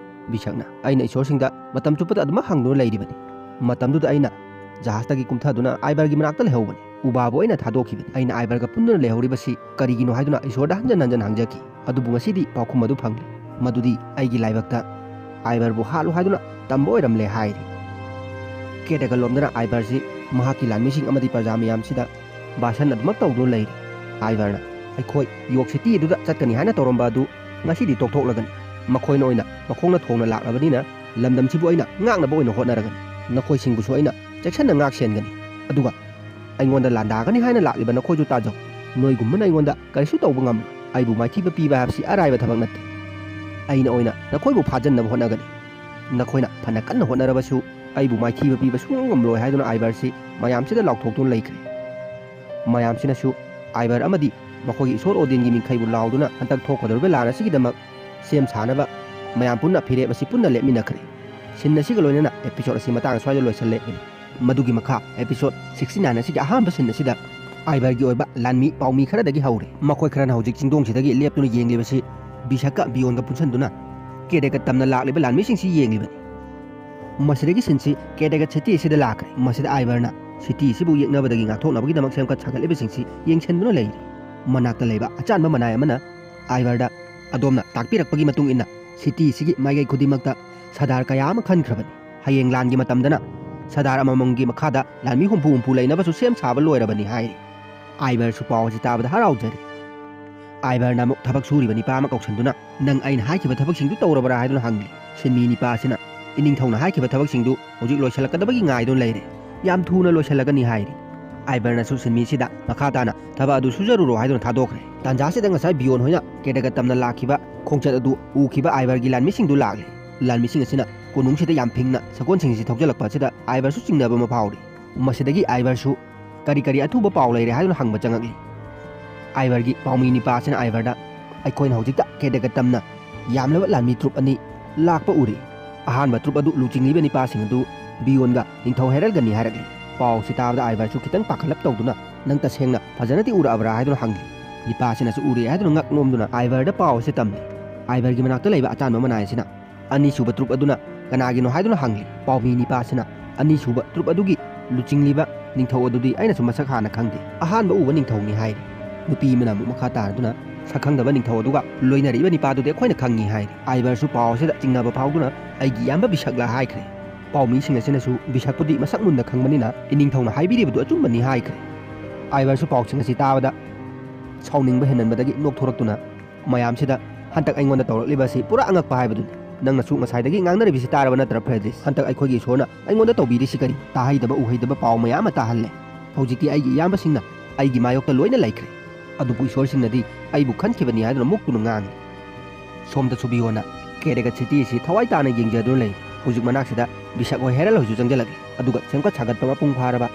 ꯕꯤꯁꯛꯅ, "ꯑꯩꯅ ꯏꯁꯣꯔꯁꯤꯡꯗ ꯃꯇꯝ ꯆꯨꯞꯄꯗ ꯑꯗꯨꯃꯛ ꯍꯪꯗꯨꯅ ꯂꯩꯔꯤꯕꯅꯤ꯫ ꯃꯇꯝꯗꯨꯗ ꯑꯩꯅ ꯖꯍꯥꯖꯇꯒꯤ ꯀꯨꯝꯊꯗꯨꯅ ꯑꯥꯏꯕꯔꯒꯤ ꯃꯅꯥꯛꯇ ꯂꯩꯍꯧꯕꯅꯤ꯫ ꯎꯕꯥꯕꯨ ꯑꯩꯅ ꯊꯥꯗꯣꯛꯈꯤꯕꯅꯤ꯫ ꯑꯩꯅ ꯑꯥꯏꯕꯔꯒ ꯄꯨꯟꯗꯨꯅ ꯂꯩꯍꯧꯔꯤꯕꯁꯤ ꯀꯔꯤꯒꯤꯅꯣ?" ꯍꯥꯏꯗꯨꯅ ꯏꯁꯣꯔꯗ ꯍꯟꯖꯟ ꯍꯟꯖꯟ ꯍꯪꯖꯈꯤ꯫ ꯑꯗꯨꯕꯨ ꯉꯁꯤꯗꯤ ꯄꯥꯎꯈꯨꯝ ꯑꯗꯨ ꯐꯪꯂꯦ꯫ ꯃꯗꯨꯗꯤ ꯑꯩꯒꯤ ꯂꯥꯏꯕꯛꯇ ꯑꯥꯏꯕꯔꯕꯨ ꯍꯥꯠꯂꯨ ꯍꯥꯏꯗꯨꯅ ꯇꯝꯕ ꯑꯣꯏꯔꯝꯂꯦ ꯍꯥꯏꯔꯤ꯫ ꯀꯦꯔꯦꯀꯠꯂꯣꯝꯗꯅ ꯑꯥꯏꯕꯔꯁꯤ ꯃꯍꯥꯛꯀꯤ ꯂꯥꯟꯃꯤꯁꯤꯡ ꯑꯃꯗꯤ ꯄ꯭ꯔꯖꯥ ꯃꯌꯥꯝꯁꯤꯗ ꯚꯥꯁꯟ ꯑꯗꯨꯃꯛ ꯇꯧꯗꯨꯅ ꯂꯩꯔꯤ꯫ ꯑꯥꯏꯕꯔꯅ, "ꯑꯩꯈꯣꯏ ꯌꯣꯛ ꯁꯤꯇꯤ ꯑꯗꯨꯗ ꯆꯠꯀꯅꯤ ꯍꯥꯏꯅ ꯇꯧꯔꯝꯕ ꯑꯗꯨ ꯉꯁꯤꯗꯤ ꯇꯣꯛꯊꯣꯛꯂꯒꯅꯤ꯫ ꯃꯈꯣꯏꯅ ꯑꯣꯏꯅ ꯃꯈꯣꯡꯅ ꯊꯣꯡꯅ ꯂꯥꯛꯂꯕꯅꯤꯅ ꯂꯝꯗꯝꯁꯤꯕꯨ ꯑꯩꯅ ꯉꯥꯛꯅꯕ ꯑꯣꯏꯅ ꯍꯣꯠꯅꯔꯒꯅꯤ꯫ ꯅꯈꯣꯏꯁꯤꯡꯕꯨꯁꯨ ꯑꯩꯅ ꯆꯦꯛꯁꯤꯟꯅ ꯉꯥꯛ ꯁꯦꯟꯒꯅꯤ꯫ ꯑꯗꯨꯒ ꯑꯩꯉꯣꯟꯗ ꯂꯥꯟꯗꯥꯒꯅꯤ ꯍꯥꯏꯅ ꯂꯥꯛꯂꯤꯕ ꯅꯈꯣꯏꯁꯨ ꯇꯥꯖꯧ꯫ ꯅꯣꯏꯒꯨꯝꯕꯅ ꯑꯩꯉꯣꯟꯗ ꯀꯔꯤꯁꯨ ꯇꯧꯕ ꯉꯝꯂꯣꯏ꯫ ꯑꯩꯕꯨ ꯃꯥꯏꯊꯤꯕ ꯄꯤꯕ ꯍꯥꯏꯕꯁꯤ ꯑꯔꯥꯏꯕ ꯊꯕꯛ ꯅꯠꯇꯦ꯫ ꯑꯩꯅ ꯑꯣꯏꯅ ꯅꯈꯣꯏꯕꯨ ꯐꯥꯖꯟꯅꯕ ꯍꯣꯠꯅꯒꯅꯤ꯫ ꯅꯈꯣꯏꯅ ꯐꯅ ꯀꯟꯅ ꯍꯣꯠꯅꯔꯕꯁꯨ ꯑꯩꯕꯨ ꯃꯥꯏꯊꯤꯕ ꯄꯤꯕ ꯁꯨꯡꯉꯝ ꯉꯝꯂꯣꯏ," ꯍꯥꯏꯗꯨꯅ ꯑꯥꯏꯕꯔꯁꯤ ꯃꯌꯥꯝꯁꯤꯗ ꯂꯥꯎꯊꯣꯛꯇꯨꯅ ꯂꯩꯈ꯭ꯔꯦ꯫ ꯃꯌꯥꯝꯁꯤꯅꯁꯨ ꯑꯥꯏꯕꯔ ꯑꯃꯗꯤ ꯃꯈꯣꯏꯒꯤ ꯏꯁꯣꯔ ꯑꯣꯗꯤꯟꯒꯤ ꯃꯤꯡꯈꯩꯕꯨ ꯂꯥꯎꯗꯨꯅ ꯍꯟꯗꯛ ꯊꯣꯛꯀꯗꯧꯔꯤꯕ ꯂꯥꯟ ꯑꯁꯤꯒꯤꯗꯃꯛ ꯁꯦꯝ ꯁꯥꯅꯕ ꯃꯌꯥꯝ ꯄꯨꯟꯅ ꯐꯤꯔꯦꯞ ꯑꯁꯤ ꯄꯨꯟꯅ ꯂꯦꯞꯃꯤꯟꯅꯈ꯭ꯔꯦ꯫ ꯁꯤꯟ ꯑꯁꯤꯒ ꯂꯣꯏꯅꯅ episode ꯑꯁꯤ ꯃꯇꯥꯡ ꯑꯁ꯭ꯋꯥꯏꯗ ꯂꯣꯏꯁꯤꯜꯂꯦ꯫ ꯃꯗꯨꯒꯤ ꯃꯈꯥ episode sixty nine ꯑꯁꯤꯒꯤ ꯑꯍꯥꯟꯕ ꯁꯤꯟ ꯑꯁꯤꯗ ꯑꯥꯏꯕꯔꯒꯤ ꯑꯣꯏꯕ ꯂꯥꯟꯃꯤ ꯄꯥꯎꯃꯤ ꯈꯔꯗꯒꯤ ꯍꯧꯔꯦ꯫ ꯃꯈꯣꯏ ꯈꯔꯅ ꯍꯧꯖꯤꯛ ꯆꯤꯡꯗꯣꯡꯁꯤꯗꯒꯤ ꯂꯦꯞꯇꯨꯅ ꯌꯦꯡꯂꯤꯕꯁꯤ ꯕꯤꯁꯛꯀ ꯕꯤꯌꯣꯟꯒ ꯄꯨꯟꯁꯤꯟꯗꯨꯅ ꯀꯦꯗꯦꯛꯀ ꯇꯝꯅ ꯂꯥꯛꯂꯤꯕ ꯂꯥꯟꯃꯤꯁꯤꯡꯁꯤ ꯌꯦꯡꯂꯤꯕꯅꯤ꯫ ꯃꯁꯤꯗꯒꯤ ꯁꯤꯟꯁꯤ ꯀꯦꯗꯦꯛꯀ ꯁꯤꯇꯤ ꯑꯁꯤꯗ ꯂꯥꯛꯈ꯭ꯔꯦ꯫ ꯃꯁꯤꯗ ꯑꯥꯏꯕꯔꯅ ꯁꯤꯇꯤ ꯑꯁꯤꯕꯨ ꯌꯦꯛꯅꯕꯗꯒꯤ ꯉꯥꯛꯊꯣꯛꯅꯕꯒꯤꯗꯃꯛ ꯁꯦꯝꯒꯠ ꯁꯥꯒꯠꯂꯤꯕꯁꯤꯡꯁꯤ ꯌꯦꯡꯁꯤꯟꯗꯨꯅ ꯂꯩꯔꯤ꯫ ꯃꯅꯥꯛꯇ ꯂꯩꯕ ꯑꯆꯥꯟꯕ ꯃꯅꯥꯏ ꯑꯃꯅ ꯑꯥꯏꯚꯔꯗ, "ꯑꯗꯣꯝꯅ ꯇꯥꯛꯄꯤꯔꯛꯄꯒꯤ ꯃꯇꯨꯡ ꯏꯟꯅ ꯁꯤꯇꯤ ꯑꯁꯤꯒꯤ ꯃꯥꯏꯀꯩ ꯈꯨꯗꯤꯡꯃꯛꯇ ꯁꯔꯗꯥꯔ ꯀꯌꯥ ꯑꯃ ꯈꯟꯈ꯭ꯔꯕꯅꯤ꯫ ꯍꯌꯦꯡ ꯂꯥꯟꯒꯤ ꯃꯇꯝꯗꯅ ꯁꯔꯗꯥꯔ ꯑꯃꯃꯝꯒꯤ ꯃꯈꯥꯗ ꯂꯥꯟꯃꯤ ꯍꯨꯝꯐꯨ ꯍꯨꯝꯐꯨ ꯂꯩꯅꯕꯁꯨ ꯁꯦꯝ ꯁꯥꯕ ꯂꯣꯏꯔꯕꯅꯤ" ꯍꯥꯏꯔꯤ꯫ ꯑꯥꯏꯚꯔꯁꯨ ꯄꯥꯎ ꯑꯁꯤ ꯇꯥꯕꯗ ꯍꯔꯥꯎꯖꯔꯤ꯫ ꯑꯥꯏꯚꯔꯅ ꯑꯃꯨꯛ ꯊꯕꯛ ꯁꯨꯔꯤꯕ ꯅꯤꯄꯥ ꯑꯃ ꯀꯧꯁꯤꯟꯗꯨꯅ, "ꯅꯪ ꯑꯩꯅ ꯍꯥꯏꯈꯤꯕ ꯊꯕꯛꯁꯤꯡꯗꯨ ꯇꯧꯔꯕ꯭ꯔꯥ?" ꯍꯥꯏꯗꯨꯅ ꯍꯪꯂꯤ꯫ ꯁꯤꯟꯃꯤ ꯅꯤꯄꯥ ꯑꯁꯤꯅ, "ꯏꯅꯤꯡꯊꯧꯅ ꯍꯥꯏꯈꯤꯕ ꯊꯕꯛꯁꯤꯡꯗꯨ ꯍꯧꯖꯤꯛ ꯂꯣꯏꯁꯤꯜꯂꯛꯀꯗꯕꯒꯤ ꯉꯥꯏꯗꯨꯅ ꯂꯩꯔꯦ꯫ ꯌꯥꯝ ꯊꯨꯅ ꯂꯣꯏꯁꯤꯜꯂꯒꯅꯤ" ꯍꯥꯏꯔꯤ꯫ ꯑꯥꯏꯚꯔꯅꯁꯨ ꯁꯤꯟꯃꯤꯁꯤꯗ ꯃꯈꯥ ꯇꯥꯅ ꯊꯕꯛ ꯑꯗꯨ ꯁꯨꯖꯔꯨꯔꯣ ꯍꯥꯏꯗꯨꯅ ꯊꯥꯗꯣꯛꯈ꯭ꯔꯦ꯫ ꯇꯥꯟꯖꯥꯁꯤꯗ ꯉꯁꯥꯏ ꯕꯤꯌꯣꯟ ꯍꯣꯏꯅ ꯀꯦꯗꯒ ꯇꯝꯅ ꯂꯥꯛꯈꯤꯕ ꯈꯣꯡꯆꯠ ꯑꯗꯨ ꯎꯈꯤꯕ ꯑꯥꯏꯚꯔꯒꯤ ꯂꯥꯟꯃꯤꯁꯤꯡꯗꯨ ꯂꯥꯛꯂꯦ꯫ ꯂꯥꯟꯃꯤꯁꯤꯡ ꯑꯁꯤꯅ ꯀꯣꯅꯨꯡꯁꯤꯗ ꯌꯥꯝ ꯐꯤꯡꯅ ꯁꯒꯣꯜꯁꯤꯡꯁꯤ ꯊꯧꯖꯤꯜꯂꯛꯄ ꯑꯁꯤꯗ ꯑꯥꯏꯚꯔꯁꯨ ꯆꯤꯡꯅꯕ ꯑꯃ ꯐꯥꯎꯔꯤ꯫ ꯃꯁꯤꯗꯒꯤ ꯑꯥꯏꯚꯔꯁꯨ ꯀꯔꯤ ꯀꯔꯤ ꯑꯊꯨꯕ ꯄꯥꯎ ꯂꯩꯔꯦ ꯍꯥꯏꯗꯨꯅ ꯍꯪꯕ ꯆꯪꯉꯛꯂꯤ꯫ ꯑꯥꯏꯚꯔꯒꯤ ꯄꯥꯎꯃꯤ ꯅꯤꯄꯥ ꯑꯁꯤꯅ ꯑꯥꯏꯚꯔꯗ, "ꯑꯩꯈꯣꯏꯅ ꯍꯧꯖꯤꯛꯇ ꯀꯦꯗꯒ ꯇꯝꯅ ꯌꯥꯝꯂꯕ ꯂꯥꯟꯃꯤ ꯇ꯭ꯔꯨꯞ ꯑꯅꯤ ꯂꯥꯛꯄ ꯎꯔꯤ꯫ ꯑꯍꯥꯟꯕ ꯇ꯭ꯔꯨꯞ ꯑꯗꯨ ꯂꯨꯆꯤꯡꯂꯤꯕ ꯅꯤꯄꯥꯁꯤꯡ ꯑꯗꯨ ꯕꯤꯌꯣꯟꯒ ꯅꯤꯡꯊꯧ ꯍꯦꯔꯜꯒꯅꯤ" ꯍꯥꯏꯔꯛꯂꯤ꯫ ꯄꯥꯎꯁꯤ ꯇꯥꯕꯗ ꯑꯥꯏꯚꯔꯁꯨ ꯈꯤꯇꯪ ꯄꯥꯈꯠꯂꯞ ꯇꯧꯗꯨꯅ, "ꯅꯪ ꯇꯁꯦꯡꯅ ꯐꯖꯅꯗꯤ ꯎꯔꯛꯑꯕ꯭ꯔꯥ?" ꯍꯥꯏꯗꯨꯅ ꯍꯪꯂꯤ꯫ ꯅꯤꯄꯥꯁꯤꯅꯁꯨ ꯎꯔꯦ ꯍꯥꯏꯗꯨꯅ ꯉꯛ ꯅꯣꯝꯗꯨꯅ ꯑꯥꯏꯚꯔꯗ ꯄꯥꯎ ꯑꯁꯤ ꯇꯝꯂꯤ꯫ ꯑꯥꯏꯚꯔꯒꯤ ꯃꯅꯥꯛꯇ ꯂꯩꯕ ꯑꯇꯥꯟꯕ ꯃꯅꯥꯏ ꯑꯁꯤꯅ, "ꯑꯅꯤꯁꯨꯕ ꯇ꯭ꯔꯨꯞ ꯑꯗꯨꯅ ꯀꯅꯥꯒꯤꯅꯣ?" ꯍꯥꯏꯗꯨꯅ ꯍꯪꯂꯤ꯫ ꯄꯥꯎꯃꯤ ꯅꯤꯄꯥꯁꯤꯅ, "ꯑꯅꯤꯁꯨꯕ ꯇ꯭ꯔꯨꯞ ꯑꯗꯨꯒꯤ ꯂꯨꯆꯤꯡꯂꯤꯕ ꯅꯤꯡꯊꯧ ꯑꯗꯨꯗꯤ ꯑꯩꯅꯁꯨ ꯃꯁꯛ ꯍꯥꯟꯅ ꯈꯪꯗꯦ꯫ ꯑꯍꯥꯟꯕ ꯎꯕ ꯅꯤꯡꯊꯧꯅꯤ" ꯍꯥꯏꯔꯤ꯫ ꯅꯨꯄꯤ ꯑꯃꯅ ꯑꯃꯨꯛ ꯃꯈꯥ ꯇꯥꯔꯗꯨꯅ, "ꯁꯛꯈꯪꯗꯕ ꯅꯤꯡꯊꯧ ꯑꯗꯨꯒ ꯂꯣꯏꯅꯔꯤꯕ ꯅꯤꯄꯥꯗꯨꯗꯤ ꯑꯩꯈꯣꯏꯅ ꯈꯪꯉꯤ" ꯍꯥꯏꯔꯤ꯫ ꯑꯥꯏꯚꯔꯁꯨ ꯄꯥꯎ ꯑꯁꯤꯗ ꯆꯤꯡꯅꯕ ꯐꯥꯎꯗꯨꯅ, "ꯑꯩꯒꯤ ꯏꯌꯥꯝꯕ ꯕꯤꯁꯛꯂꯥ?" ꯍꯥꯏꯈ꯭ꯔꯦ꯫ ꯄꯥꯎꯃꯤꯁꯤꯡ ꯑꯁꯤꯅꯁꯨ ꯕꯤꯁꯛꯄꯨꯗꯤ ꯃꯁꯛ ꯃꯨꯟꯅ ꯈꯪꯕꯅꯤꯅ ꯏꯅꯤꯡꯊꯧꯅ ꯍꯥꯏꯕꯤꯔꯤꯕꯗꯨ ꯑꯆꯨꯝꯕꯅꯤ ꯍꯥꯏꯈ꯭ꯔꯦ꯫ ꯑꯥꯏꯚꯔꯁꯨ ꯄꯥꯎꯁꯤꯡ ꯑꯁꯤ ꯇꯥꯕꯗ ꯁꯥꯎꯅꯤꯡꯕ ꯍꯦꯟꯃꯟꯕꯗꯒꯤ ꯅꯣꯛꯊꯣꯔꯛꯇꯨꯅ ꯃꯌꯥꯝꯁꯤꯗ, "ꯍꯟꯗꯛ ꯑꯩꯉꯣꯟꯗ ꯇꯧꯔꯛꯂꯤꯕ ꯑꯁꯤ ꯄꯨꯔꯥ ꯑꯉꯛꯄ ꯍꯥꯏꯕꯗꯨꯅꯤ꯫ ꯅꯪꯅꯁꯨ ꯉꯁꯥꯏꯗꯒꯤ ꯉꯥꯡꯅꯔꯤꯕꯁꯤ ꯇꯥꯔꯕ ꯅꯠꯇ꯭ꯔꯥ, ꯐ꯭ꯔꯦꯗꯔꯤꯁ? ꯍꯟꯗꯛ ꯑꯩꯈꯣꯏꯒꯤ ꯏꯁꯣꯔꯅ ꯑꯩꯉꯣꯟꯗ ꯇꯧꯕꯤꯔꯤꯁꯤ ꯀꯔꯤ? ꯇꯥꯍꯩꯗꯕ ꯎꯍꯩꯗꯕ ꯄꯥꯎ ꯃꯌꯥꯝ ꯑꯃ ꯇꯥꯍꯜꯂꯦ꯫ ꯍꯧꯖꯤꯛꯇꯤ ꯑꯩꯒꯤ ꯏꯌꯥꯝꯕꯁꯤꯡꯅ ꯑꯩꯒꯤ ꯃꯥꯌꯣꯛꯇ ꯂꯣꯏꯅ ꯂꯩꯈ꯭ꯔꯦ꯫ ꯑꯗꯨꯕꯨ ꯏꯁꯣꯔꯁꯤꯡꯅꯗꯤ ꯑꯩꯕꯨ ꯈꯟꯈꯤꯕꯅꯤ" ꯍꯥꯏꯗꯨꯅ ꯃꯨꯛꯇꯨꯅ ꯉꯥꯡꯉꯤ꯫ ꯁꯣꯝꯗ ꯁꯨꯕꯤꯌꯣꯅ ꯀꯦꯔꯦꯒꯠ ꯁꯤꯇꯤ ꯑꯁꯤ ꯊꯋꯥꯏ ꯇꯥꯅ ꯌꯦꯡꯖꯗꯨꯅ ꯂꯩ꯫ ꯍꯧꯖꯤꯛ ꯃꯅꯥꯛꯁꯤꯗ ꯕꯤꯁꯛ ꯍꯣꯏ, ꯍꯦꯔꯜ ꯍꯣꯏꯁꯨ ꯆꯪꯁꯤꯜꯂꯛꯂꯤ꯫ ꯑꯗꯨꯒ ꯁꯦꯝꯒꯠ ꯁꯥꯒꯠꯄ ꯃꯄꯨꯡ ꯐꯥꯔꯕ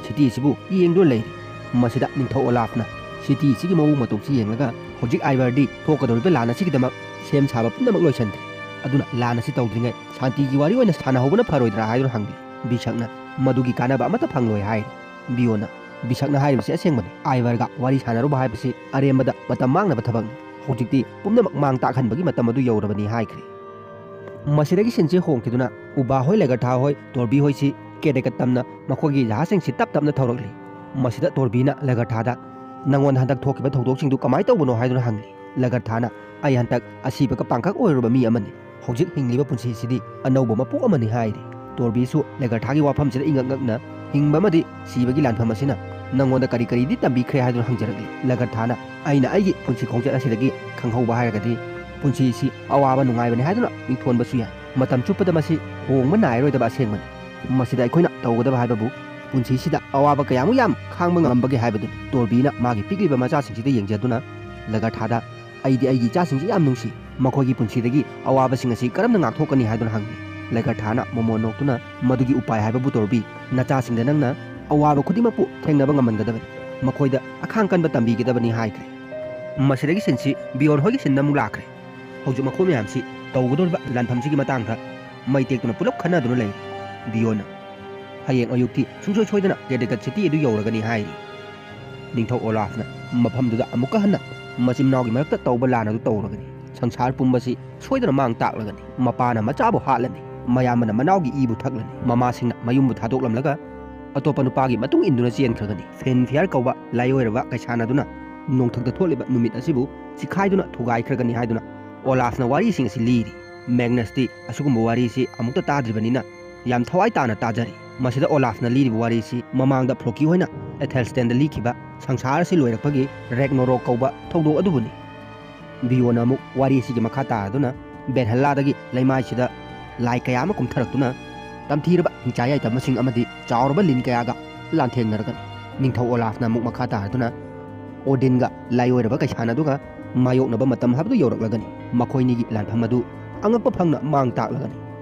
ꯁꯤꯇꯤ ꯑꯁꯤꯕꯨ ꯌꯦꯡꯗꯨꯅ ꯂꯩꯔꯤ꯫ ꯃꯁꯤꯗ ꯅꯤꯡꯊꯧ ꯑꯣꯂꯥꯐꯅ ꯁꯤꯇꯤ ꯑꯁꯤꯒꯤ ꯃꯑꯣꯡ ꯃꯇꯧꯁꯤ ꯌꯦꯡꯂꯒ, "ꯍꯧꯖꯤꯛ ꯑꯥꯏꯚꯔꯗꯤ ꯊꯣꯛꯀꯗꯧꯔꯤꯕ ꯂꯥꯟ ꯑꯁꯤꯒꯤꯗꯃꯛ ꯁꯦꯝ ꯁꯥꯕ ꯄꯨꯝꯅꯃꯛ ꯂꯣꯏꯁꯤꯟꯈ꯭ꯔꯦ꯫ ꯑꯗꯨꯅ ꯂꯥꯟ ꯑꯁꯤ ꯇꯧꯗ꯭ꯔꯤꯉꯩ ꯁꯥꯟꯇꯤꯒꯤ ꯋꯥꯔꯤ ꯑꯣꯏꯅ ꯁꯥꯟꯅꯍꯧꯕꯅ ꯐꯔꯣꯏꯗ꯭ꯔꯥ?" ꯍꯥꯏꯗꯨꯅ ꯍꯪꯂꯤ꯫ ꯕꯤꯁꯛꯅ, "ꯃꯗꯨꯒꯤ ꯀꯥꯟꯅꯕ ꯑꯃꯠꯇ ꯐꯪꯂꯣꯏ" ꯍꯥꯏꯔꯤ꯫ ꯕꯤꯌꯣꯟꯅ, "ꯕꯤꯁꯛꯅ ꯍꯥꯏꯔꯤꯕꯁꯤ ꯑꯁꯦꯡꯕꯅꯤ꯫ ꯑꯥꯏꯚꯔꯒ ꯋꯥꯔꯤ ꯁꯥꯟꯅꯔꯨꯕ ꯍꯥꯏꯕꯁꯤ ꯑꯔꯦꯝꯕꯗ ꯃꯇꯝ ꯃꯥꯡꯅꯕ ꯊꯕꯛꯅꯤ꯫ ꯍꯧꯖꯤꯛꯇꯤ ꯄꯨꯝꯅꯃꯛ ꯃꯥꯡ ꯇꯥꯛꯍꯟꯕꯒꯤ ꯃꯇꯝ ꯑꯗꯨ ꯌꯧꯔꯕꯅꯤ" ꯍꯥꯏꯈ꯭ꯔꯦ꯫ ꯃꯁꯤꯗꯒꯤ ꯁꯤꯟꯁꯦ ꯍꯣꯡꯈꯤꯗꯨꯅ ꯎꯕꯥ ꯍꯣꯏ, ꯂꯦꯒꯔꯊꯥ ꯍꯣꯏ, ꯇꯣꯔꯕꯤ ꯍꯣꯏꯁꯤ ꯀꯦꯗꯦꯀꯠ ꯇꯝꯅ ꯃꯈꯣꯏꯒꯤ ꯖꯍꯥꯖꯁꯤꯡꯁꯤ ꯇꯞ ꯇꯞꯅ ꯊꯧꯔꯛꯂꯤ꯫ ꯃꯁꯤꯗ ꯇꯣꯔꯕꯤꯅ ꯂꯦꯒꯔꯊꯥꯗ, "ꯅꯪꯉꯣꯟꯗ ꯍꯟꯗꯛ ꯊꯣꯛꯈꯤꯕ ꯊꯧꯗꯣꯛꯁꯤꯡꯗꯨ ꯀꯃꯥꯏꯅ ꯇꯧꯕꯅꯣ?" ꯍꯥꯏꯗꯨꯅ ꯍꯪꯂꯤ꯫ ꯂꯒꯔꯊꯥꯅ, "ꯑꯩ ꯍꯟꯗꯛ ꯑꯁꯤꯕꯒ ꯄꯥꯡꯈꯛ ꯑꯣꯏꯔꯨꯔꯕ ꯃꯤ ꯑꯃꯅꯤ꯫ ꯍꯧꯖꯤꯛ ꯍꯤꯡꯂꯤꯕ ꯄꯨꯟꯁꯤꯁꯤꯗꯤ ꯑꯅꯧꯕ ꯃꯄꯣꯛ ꯑꯃꯅꯤ" ꯍꯥꯏꯔꯤ꯫ ꯇꯣꯔꯕꯤꯁꯨ ꯂꯒꯔꯊꯥꯒꯤ ꯋꯥꯐꯝꯁꯤꯗ ꯏꯉꯛ ꯉꯛꯅ, "ꯍꯤꯡꯕ ꯑꯃꯗꯤ ꯁꯤꯕꯒꯤ ꯂꯥꯟꯐꯝ ꯑꯁꯤꯅ ꯅꯪꯉꯣꯟꯗ ꯀꯔꯤ ꯀꯔꯤꯗꯤ ꯇꯝꯕꯤꯈ꯭ꯔꯦ?" ꯍꯥꯏꯗꯨꯅ ꯍꯪꯖꯔꯛꯂꯤ꯫ ꯂꯒꯔꯊꯥꯅ, "ꯑꯩꯅ ꯑꯩꯒꯤ ꯄꯨꯟꯁꯤ ꯈꯣꯡꯆꯠ ꯑꯁꯤꯗꯒꯤ ꯈꯪꯍꯧꯕ ꯍꯥꯏꯔꯒꯗꯤ ꯄꯨꯟꯁꯤꯁꯤ ꯑꯋꯥꯕ ꯅꯨꯡꯉꯥꯏꯕꯅꯤ ꯍꯥꯏꯗꯨꯅ ꯃꯤꯡꯊꯣꯟꯕꯁꯨ ꯌꯥꯏ꯫ ꯃꯇꯝ ꯆꯨꯞꯄꯗ ꯃꯁꯤ ꯍꯣꯡꯕ ꯅꯥꯏꯔꯣꯏꯗꯕ ꯑꯁꯦꯡꯕꯅꯤ꯫ ꯃꯁꯤꯗ ꯑꯩꯈꯣꯏꯅ ꯇꯧꯒꯗꯕ ꯍꯥꯏꯕꯕꯨ ꯄꯨꯟꯁꯤꯁꯤꯗ ꯑꯋꯥꯕ ꯀꯌꯥꯃꯨꯛ ꯌꯥꯝ ꯈꯥꯡꯕ ꯉꯝꯕꯒꯦ ꯍꯥꯏꯕꯗꯨꯅꯤ꯫" ꯇꯣꯔꯕꯤꯅ ꯃꯥꯒꯤ ꯄꯤꯛꯂꯤꯕ ꯃꯆꯥꯁꯤꯡꯁꯤꯗ ꯌꯦꯡꯖꯗꯨꯅ ꯂꯒꯔꯊꯥꯗ, "ꯑꯩꯗꯤ ꯑꯩꯒꯤ ꯏꯆꯥꯁꯤꯡꯁꯤ ꯌꯥꯝ ꯅꯨꯡꯁꯤ꯫ ꯃꯈꯣꯏꯒꯤ ꯄꯨꯟꯁꯤꯗꯒꯤ ꯑꯋꯥꯕꯁꯤꯡ ꯑꯁꯤ ꯀꯔꯝꯅ ꯉꯥꯛꯊꯣꯛꯀꯅꯤ?" ꯍꯥꯏꯗꯨꯅ ꯍꯪꯉꯤ꯫ ꯂꯒꯔꯊꯥꯅ ꯃꯣꯃꯣꯟ ꯅꯣꯛꯇꯨꯅ, "ꯃꯗꯨꯒꯤ ꯎꯄꯥꯏ ꯍꯥꯏꯕꯕꯨ ꯇꯣꯔꯕꯤ, ꯅꯆꯥꯁꯤꯡꯗ ꯅꯪꯅ ꯑꯋꯥꯕ ꯈꯨꯗꯤꯡꯃꯛꯄꯨ ꯊꯦꯡꯅꯕ ꯉꯝꯍꯟꯒꯗꯕꯅꯤ꯫ ꯃꯈꯣꯏꯗ ꯑꯈꯥꯡ ꯀꯟꯕ ꯇꯝꯕꯤꯒꯗꯕꯅꯤ" ꯍꯥꯏꯈ꯭ꯔꯦ꯫ ꯃꯁꯤꯗꯒꯤ ꯁꯤꯟꯁꯤ ꯕꯤꯌꯣꯟ ꯍꯣꯏꯒꯤ ꯁꯤꯟꯗ ꯑꯃꯨꯛ ꯂꯥꯛꯈ꯭ꯔꯦ꯫ ꯍꯧꯖꯤꯛ ꯃꯈꯣꯏ ꯃꯌꯥꯝꯁꯤ ꯇꯧꯒꯗꯧꯔꯤꯕ ꯂꯥꯟꯐꯝꯁꯤꯒꯤ ꯃꯇꯥꯡꯗ ꯃꯩ ꯇꯦꯛꯇꯨꯅ ꯄꯨꯂꯞ ꯈꯟꯅꯗꯨꯅ ꯂꯩꯔꯤ꯫ ꯕꯤꯌꯣꯟꯅ, "ꯍꯌꯦꯡ ꯑꯌꯨꯛꯇꯤ ꯁꯨꯡꯁꯣꯏ ꯁꯣꯏꯗꯅ ꯀꯦꯗꯦꯀꯠ ꯁꯤꯇꯤ ꯑꯗꯨ ꯌꯧꯔꯒꯅꯤ" ꯍꯥꯏꯔꯤ꯫ ꯅꯤꯡꯊꯧ ꯑꯣꯂꯥꯐꯅ ꯃꯐꯝꯗꯨꯗ ꯑꯃꯨꯛꯀ ꯍꯟꯅ ꯃꯆꯤꯟ ꯃꯅꯥꯎꯒꯤ ꯃꯔꯛꯇ ꯇꯧꯕ ꯂꯥꯟ ꯑꯗꯨ ꯇꯧꯔꯒꯅꯤ꯫ ꯁꯪꯁꯥꯔ ꯄꯨꯝꯕꯁꯤ ꯁꯣꯏꯗꯅ ꯃꯥꯡ ꯇꯥꯛꯂꯒꯅꯤ꯫ ꯃꯄꯥꯅ ꯃꯆꯥꯕꯨ ꯍꯥꯠꯂꯅꯤ, ꯃꯌꯥꯝꯕꯅ ꯃꯅꯥꯎꯒꯤ ꯏꯕꯨ ꯊꯛꯂꯅꯤ, ꯃꯃꯥꯁꯤꯡꯅ ꯃꯌꯨꯝꯕꯨ ꯊꯥꯗꯣꯛꯂꯝꯂꯒ ꯑꯇꯣꯞꯄ ꯅꯨꯄꯥꯒꯤ ꯃꯇꯨꯡ ꯏꯟꯗꯨꯅ ꯆꯦꯟꯈ꯭ꯔꯒꯅꯤ꯫ ꯐꯤꯟꯐꯤꯌꯥꯔ ꯀꯧꯕ ꯂꯥꯏꯑꯣꯏꯔꯕ ꯀꯩꯁꯥꯟ ꯑꯗꯨꯅ ꯅꯣꯡꯊꯛꯇ ꯊꯣꯛꯂꯤꯕ ꯅꯨꯃꯤꯠ ꯑꯁꯤꯕꯨ ꯆꯤꯈꯥꯏꯗꯨꯅ ꯊꯨꯒꯥꯏꯈ꯭ꯔꯒꯅꯤ ꯍꯥꯏꯗꯨꯅ ꯑꯣꯂꯥꯐꯅ ꯋꯥꯔꯤꯁꯤꯡ ꯑꯁꯤ ꯂꯤꯔꯤ꯫ ꯃꯦꯒꯅꯁꯇꯤ ꯑꯁꯤꯒꯨꯝꯕ ꯋꯥꯔꯤꯁꯤ ꯑꯃꯨꯛꯇ ꯇꯥꯗ꯭ꯔꯤꯕꯅꯤꯅ ꯌꯥꯝ ꯊꯋꯥꯏ ꯇꯥꯅ ꯇꯥꯖꯔꯤ꯫ ꯃꯁꯤꯗ ꯑꯣꯂꯥꯐꯅ ꯂꯤꯔꯤꯕ ꯋꯥꯔꯤꯁꯤ ꯃꯃꯥꯡꯗ ꯐ꯭ꯂꯣꯀꯤ ꯍꯣꯏꯅ ꯑꯦꯊꯦꯜꯁꯇꯦꯟꯗ ꯂꯤꯈꯤꯕ ꯁꯪꯁꯥꯔ ꯑꯁꯤ ꯂꯣꯏꯔꯛꯄꯒꯤ ꯔꯦꯒꯅꯣꯔꯣꯛ ꯀꯧꯕ ꯊꯧꯗꯣꯛ ꯑꯗꯨꯕꯨꯅꯤ꯫ ꯕꯤꯌꯣꯟꯅ ꯑꯃꯨꯛ ꯋꯥꯔꯤ ꯑꯁꯤꯒꯤ ꯃꯈꯥ ꯇꯥꯔꯗꯨꯅ ꯕꯦꯜꯍꯦꯂꯥꯗꯒꯤ ꯂꯩꯃꯥꯏꯁꯤꯗ ꯂꯥꯏ ꯀꯌꯥ ꯑꯃ ꯀꯨꯝꯊꯔꯛꯇꯨꯅ ꯇꯝꯊꯤꯔꯕ ꯍꯤꯡꯆꯥ ꯌꯥꯏꯇꯝꯕꯁꯤꯡ ꯑꯃꯗꯤ ꯆꯥꯎꯔꯕ ꯂꯤꯟ ꯀꯌꯥꯒ ꯂꯥꯟꯊꯦꯡꯅꯔꯒꯅꯤ꯫ ꯅꯤꯡꯊꯧ ꯑꯣꯂꯥꯐꯅ ꯑꯃꯨꯛ ꯃꯈꯥ ꯇꯥꯔꯗꯨꯅ ꯑꯣꯗꯤꯟꯒ ꯂꯥꯏꯑꯣꯏꯔꯕ ꯀꯩꯁꯥꯟ ꯑꯗꯨꯒ ꯃꯥꯌꯣꯛꯅꯕ ꯃꯇꯝ ꯍꯥꯏꯕꯗꯨ ꯌꯧꯔꯛꯂꯒꯅꯤ꯫ ꯃꯈꯣꯏꯅꯤꯒꯤ ꯂꯥꯟꯐꯝ ꯑꯗꯨ ꯑꯉꯛꯄ ꯐꯪꯅ ꯃꯥꯡ ꯇꯥꯛꯂꯒꯅꯤ꯫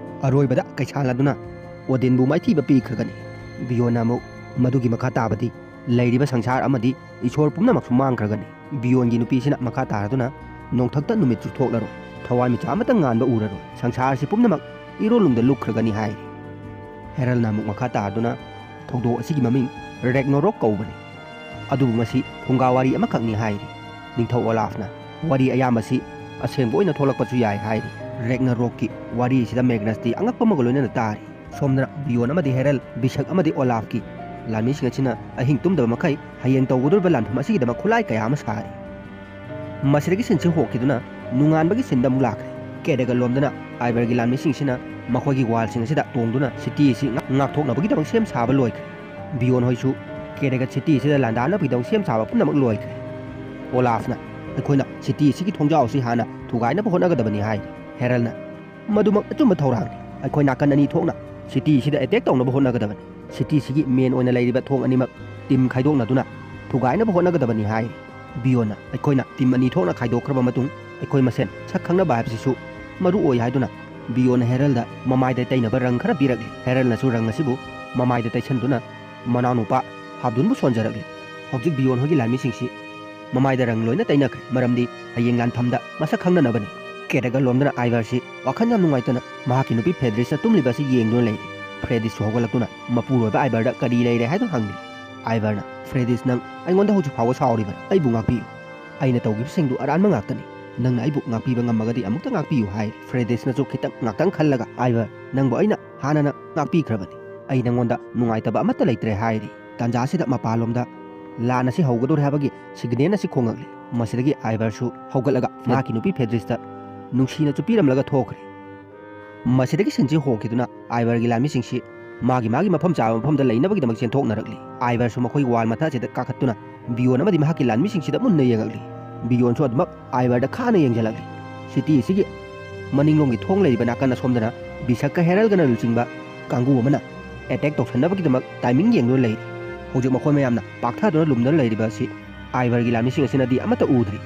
ꯑꯔꯣꯏꯕꯗ ꯀꯩꯁꯥꯜ ꯑꯗꯨꯅ ꯑꯣꯗꯤꯟꯕꯨ ꯃꯥꯏꯊꯤꯕ ꯄꯤꯈ꯭ꯔꯒꯅꯤ꯫ ꯕꯤꯌꯣꯟꯅ ꯑꯃꯨꯛ ꯃꯗꯨꯒꯤ ꯃꯈꯥ ꯇꯥꯕꯗꯤ ꯂꯩꯔꯤꯕ ꯁꯪꯁꯥꯔ ꯑꯃꯗꯤ ꯏꯁꯣꯔ ꯄꯨꯝꯅꯃꯛꯁꯨ ꯃꯥꯡꯈ꯭ꯔꯒꯅꯤ꯫ ꯕꯤꯌꯣꯟꯒꯤ ꯅꯨꯄꯤꯁꯤꯅ ꯃꯈꯥ ꯇꯥꯔꯗꯨꯅ ꯅꯣꯡꯊꯛꯇ ꯅꯨꯃꯤꯠꯁꯨ ꯊꯣꯛꯂꯔꯣꯏ, ꯊꯋꯥꯟꯃꯤꯆꯥꯛ ꯑꯃꯠꯇ ꯉꯥꯟꯕ ꯎꯔꯔꯣꯏ, ꯁꯪꯁꯥꯔꯁꯤ ꯄꯨꯝꯅꯃꯛ ꯏꯔꯣꯜꯂꯨꯝꯗ ꯂꯨꯞꯈ꯭ꯔꯒꯅꯤ ꯍꯥꯏꯔꯤ꯫ ꯍꯦꯔꯜꯅ ꯑꯃꯨꯛ ꯃꯈꯥ ꯇꯥꯗꯨꯅ ꯊꯧꯗꯣꯛ ꯑꯁꯤꯒꯤ ꯃꯃꯤꯡ ꯔꯦꯒꯅꯣꯔꯣꯛ ꯀꯧꯕꯅꯤ, ꯑꯗꯨꯕꯨ ꯃꯁꯤ ꯐꯨꯡꯒꯥ ꯋꯥꯔꯤ ꯑꯃꯈꯛꯅꯤ ꯍꯥꯏꯔꯤ꯫ ꯅꯤꯡꯊꯧ ꯑꯣꯂꯥꯐꯅ ꯋꯥꯔꯤ ꯑꯌꯥꯝꯕꯁꯤ ꯑꯁꯦꯡꯕ ꯑꯣꯏꯅ ꯊꯣꯛꯂꯛꯄꯁꯨ ꯌꯥꯏ ꯍꯥꯏꯔꯤ꯫ ꯔꯦꯒꯅꯣꯔꯣꯛꯀꯤ ꯋꯥꯔꯤ ꯑꯁꯤꯗ ꯃꯦꯒꯅꯁꯇꯤ ꯑꯉꯛꯄ ꯑꯃꯒ ꯂꯣꯏꯅꯅ ꯇꯥꯔꯤ꯫ ꯁꯣꯝꯗꯅ ꯕꯤꯌꯣꯟ ꯑꯃꯗꯤ ꯍꯦꯔꯜ, ꯕꯤꯁꯛ ꯑꯃꯗꯤ ꯑꯣꯂꯥꯐꯀꯤ ꯂꯥꯟꯃꯤꯁꯤꯡ ꯑꯁꯤꯅ ꯑꯍꯤꯡ ꯇꯨꯝꯗꯕ ꯃꯈꯩ ꯍꯌꯦꯡ ꯇꯧꯒꯗꯧꯔꯤꯕ ꯂꯥꯟꯐꯝ ꯑꯁꯤꯒꯤꯗꯃꯛ ꯈꯨꯠꯂꯥꯏ ꯀꯌꯥ ꯑꯃ ꯁꯥꯔꯤ꯫ ꯃꯁꯤꯗꯒꯤ ꯁꯤꯟꯁꯤ ꯍꯣꯡꯈꯤꯗꯨꯅ ꯅꯣꯡꯉꯥꯟꯕꯒꯤ ꯁꯤꯟꯗ ꯑꯃꯨꯛ ꯂꯥꯛꯈ꯭ꯔꯦ꯫ ꯀꯦꯗꯒ ꯂꯣꯝꯗꯅ ꯑꯥꯏꯕꯔꯒꯤ ꯂꯥꯟꯃꯤꯁꯤꯡꯁꯤꯅ ꯃꯈꯣꯏꯒꯤ ꯋꯥꯜꯁꯤꯡ ꯑꯁꯤꯗ ꯇꯣꯡꯗꯨꯅ ꯁꯤꯇꯤ ꯑꯁꯤ ꯉꯥꯛ-, ꯉꯥꯛꯊꯣꯛꯅꯕꯒꯤꯗꯃꯛ ꯁꯦꯝ ꯁꯥꯕ ꯂꯣꯏꯈ꯭ꯔꯦ꯫ ꯕꯤꯌꯣꯟ ꯍꯣꯏꯁꯨ ꯀꯦꯗꯒ ꯁꯤꯇꯤ ꯑꯁꯤꯗ ꯂꯥꯟꯗꯥꯅꯕꯒꯤꯗꯃꯛ ꯁꯦꯝ ꯁꯥꯕ ꯄꯨꯝꯅꯃꯛ ꯂꯣꯏꯈ꯭ꯔꯦ꯫ ꯑꯣꯂꯥꯐꯅ, "ꯑꯩꯈꯣꯏꯅ ꯁꯤꯇꯤ ꯑꯁꯤꯒꯤ ꯊꯣꯡꯖꯥꯎ ꯑꯁꯤ ꯍꯥꯟꯅ ꯊꯨꯒꯥꯏꯅꯕ ꯍꯣꯠꯅꯒꯗꯕꯅꯤ" ꯍꯥꯏꯔꯤ꯫ ꯍꯦꯔꯜꯅ, "ꯃꯗꯨꯃꯛ ꯑꯆꯨꯝꯕ ꯊꯧꯔꯥꯡꯅꯤ꯫ ꯑꯩꯈꯣꯏ ꯅꯥꯀꯟ ꯑꯅꯤ ꯊꯣꯛꯅ ꯁꯤꯇꯤ ꯑꯁꯤꯗ ꯑꯦꯇꯦꯛ ꯇꯧꯅꯕ ꯍꯣꯠꯅꯒꯗꯕꯅꯤ꯫ ꯁꯤꯇꯤ ꯑꯁꯤꯒꯤ ꯃꯦꯟ ꯑꯣꯏꯅ ꯂꯩꯔꯤꯕ ꯊꯣꯡ ꯑꯅꯤꯃꯛ ꯇꯤꯝ ꯈꯥꯏꯗꯣꯛꯅꯗꯨꯅ ꯊꯨꯒꯥꯏꯅꯕ ꯍꯣꯠꯅꯒꯗꯕꯅꯤ" ꯍꯥꯏꯔꯤ꯫ ꯕꯤꯌꯣꯟꯅ, "ꯑꯩꯈꯣꯏꯅ ꯇꯤꯝ ꯑꯅꯤ ꯊꯣꯛꯅ ꯈꯥꯏꯗꯣꯛꯈ꯭ꯔꯕ ꯃꯇꯨꯡ ꯑꯩꯈꯣꯏ ꯃꯁꯦꯟ ꯁꯛ ꯈꯪꯅꯕ ꯍꯥꯏꯕꯁꯤꯁꯨ ꯃꯔꯨ ꯑꯣꯏ" ꯍꯥꯏꯗꯨꯅ ꯕꯤꯌꯣꯟꯅ ꯍꯦꯔꯜꯗ ꯃꯃꯥꯏꯗ ꯇꯩꯅꯕ ꯔꯪ ꯈꯔ ꯄꯤꯔꯛꯂꯤ꯫ ꯍꯦꯔꯜꯅꯁꯨ ꯔꯪ ꯑꯁꯤꯕꯨ ꯃꯃꯥꯏꯗ ꯇꯩꯁꯟꯗꯨꯅ ꯃꯅꯥꯎꯅꯨꯄꯥ ꯍꯥꯞꯗꯨꯟꯕꯨ ꯁꯣꯟꯖꯔꯛꯂꯤ꯫ ꯍꯧꯖꯤꯛ ꯕꯤꯌꯣꯟ ꯍꯣꯏꯒꯤ ꯂꯥꯟꯃꯤꯁꯤꯡꯁꯤ ꯃꯃꯥꯏꯗ ꯔꯪ ꯂꯣꯏꯅ ꯇꯩꯅꯈ꯭ꯔꯦ, ꯃꯔꯝꯗꯤ ꯍꯌꯦꯡ ꯂꯥꯟꯐꯝꯗ ꯃꯁꯛ ꯈꯪꯅꯅꯕꯅꯤ꯫ ꯀꯦꯗꯒ ꯂꯣꯝꯗꯅ ꯑꯥꯏꯚꯔꯁꯤ ꯋꯥꯈꯜ ꯌꯥꯝ ꯅꯨꯡꯉꯥꯏꯇꯅ ꯃꯍꯥꯛꯀꯤ ꯅꯨꯄꯤ ꯐ꯭ꯔꯦꯗ꯭ꯔꯤꯁꯅ ꯇꯨꯝꯂꯤꯕ ꯑꯁꯤ ꯌꯦꯡꯗꯨꯅ ꯂꯩꯔꯤ꯫ ꯐ꯭ꯔꯦꯗ꯭ꯔꯤꯁꯁꯨ ꯍꯧꯒꯠꯂꯛꯇꯨꯅ ꯃꯄꯨꯔꯣꯏꯕ ꯑꯥꯏꯚꯔꯗ "ꯀꯔꯤ ꯂꯩꯔꯦ?" ꯍꯥꯏꯗꯨꯅ ꯍꯪꯂꯤ꯫ ꯑꯥꯏꯚꯔꯅ, "ꯐ꯭ꯔꯦꯗ꯭ꯔꯤꯁ, ꯅꯪ ꯑꯩꯉꯣꯟꯗ ꯍꯧꯖꯤꯛ ꯐꯥꯎꯕ ꯁꯥꯎꯔꯤꯕ꯭ꯔꯥ? ꯑꯩꯕꯨ ꯉꯥꯛꯄꯤꯌꯨ꯫ ꯑꯩꯅ ꯇꯧꯈꯤꯕꯁꯤꯡꯗꯨ ꯑꯔꯥꯟꯕ ꯉꯥꯛꯇꯅꯤ꯫ ꯅꯪꯅ ꯑꯩꯕꯨ ꯉꯥꯛꯄꯤꯕ ꯉꯝꯃꯒꯗꯤ ꯑꯃꯨꯛꯇ ꯉꯥꯛꯄꯤꯌꯨ" ꯍꯥꯏꯔꯤ꯫ ꯐ꯭ꯔꯦꯗ꯭ꯔꯤꯁꯅꯁꯨ ꯈꯤꯇꯪ ꯉꯥꯛꯇꯪ ꯈꯜꯂꯒ, "ꯑꯥꯏꯚꯔ, ꯅꯪꯕꯨ ꯑꯩꯅ ꯍꯥꯟꯅꯅ ꯉꯥꯛꯄꯤꯈ꯭ꯔꯕꯅꯤ꯫ ꯑꯩ ꯅꯪꯉꯣꯟꯗ ꯅꯨꯡꯉꯥꯏꯇꯕ ꯑꯃꯠꯇ ꯂꯩꯇ꯭ꯔꯦ" ꯍꯥꯏꯔꯤ꯫ ꯇꯥꯟꯖꯥ ꯑꯁꯤꯗ ꯃꯄꯥꯟꯂꯣꯝꯗ ꯂꯥꯟ ꯑꯁꯤ ꯍꯧꯒꯗꯧꯔꯦ ꯍꯥꯏꯕꯒꯤ ꯁꯤꯒꯅꯦꯜ ꯑꯁꯤ ꯈꯣꯡꯂꯛꯂꯤ꯫ ꯃꯁꯤꯗꯒꯤ ꯑꯥꯏꯚꯔꯁꯨ ꯍꯧꯒꯠꯂꯒ ꯃꯍꯥꯛꯀꯤ ꯅꯨꯄꯤ ꯐ꯭ꯔꯦꯗ꯭ꯔꯤꯁꯇ ꯅꯨꯡꯁꯤꯅ ꯆꯨꯞꯄꯤꯔꯝꯂꯒ ꯊꯣꯛꯈ꯭ꯔꯦ꯫ ꯃꯁꯤꯗꯒꯤ ꯁꯤꯟꯁꯤ ꯍꯣꯡꯈꯤꯗꯨꯅ ꯑꯥꯏꯚꯔꯒꯤ ꯂꯥꯟꯃꯤꯁꯤꯡꯁꯤ ꯃꯥꯒꯤ ꯃꯥꯒꯤ ꯃꯐꯝ ꯆꯥꯕ ꯃꯐꯝꯗ ꯂꯩꯅꯕꯒꯤꯗꯃꯛ ꯆꯦꯟꯊꯣꯛꯅꯔꯛꯂꯤ꯫ ꯑꯥꯏꯚꯔꯁꯨ ꯃꯈꯣꯏ ꯋꯥꯜ ꯃꯊꯛ ꯑꯁꯤꯗ ꯀꯥꯈꯠꯇꯨꯅ ꯕꯤꯌꯣꯟ ꯑꯃꯗꯤ ꯃꯍꯥꯛꯀꯤ ꯂꯥꯟꯃꯤꯁꯤꯡꯁꯤꯗ ꯃꯨꯟꯅ ꯌꯦꯡꯉꯛꯂꯤ꯫ ꯕꯤꯌꯣꯟꯁꯨ ꯑꯗꯨꯃꯛ ꯑꯥꯏꯚꯔꯗ ꯈꯥꯅ ꯌꯦꯡꯁꯤꯜꯂꯛꯂꯤ꯫ ꯁꯤꯇꯤ ꯑꯁꯤꯒꯤ ꯃꯅꯤꯡꯂꯣꯝꯒꯤ ꯊꯣꯡ ꯂꯩꯔꯤꯕ ꯅꯥꯀꯟ ꯑꯁꯣꯝꯗꯅ ꯕꯤꯁꯛꯀ ꯍꯦꯔꯜꯒꯅ ꯂꯨꯆꯤꯡꯕ ꯀꯥꯡꯕꯨ ꯑꯃꯅ ꯑꯦꯇꯦꯛ ꯇꯧꯁꯟꯅꯕꯒꯤꯗꯃꯛ ꯇꯥꯏꯃꯤꯡ ꯌꯦꯡꯗꯨꯅ ꯂꯩꯔꯤ꯫ ꯍꯧꯖꯤꯛ ꯃꯈꯣꯏ ꯃꯌꯥꯝꯅ ꯄꯥꯛꯊꯗꯨꯅ ꯂꯨꯝꯗꯨꯅ ꯂꯩꯔꯤꯕ ꯑꯁꯤ ꯑꯥꯏꯚꯔꯒꯤ ꯂꯥꯟꯃꯤꯁꯤꯡ ꯑꯁꯤꯅꯗꯤ ꯑꯃꯠꯇ ꯎꯗ꯭ꯔꯤ꯫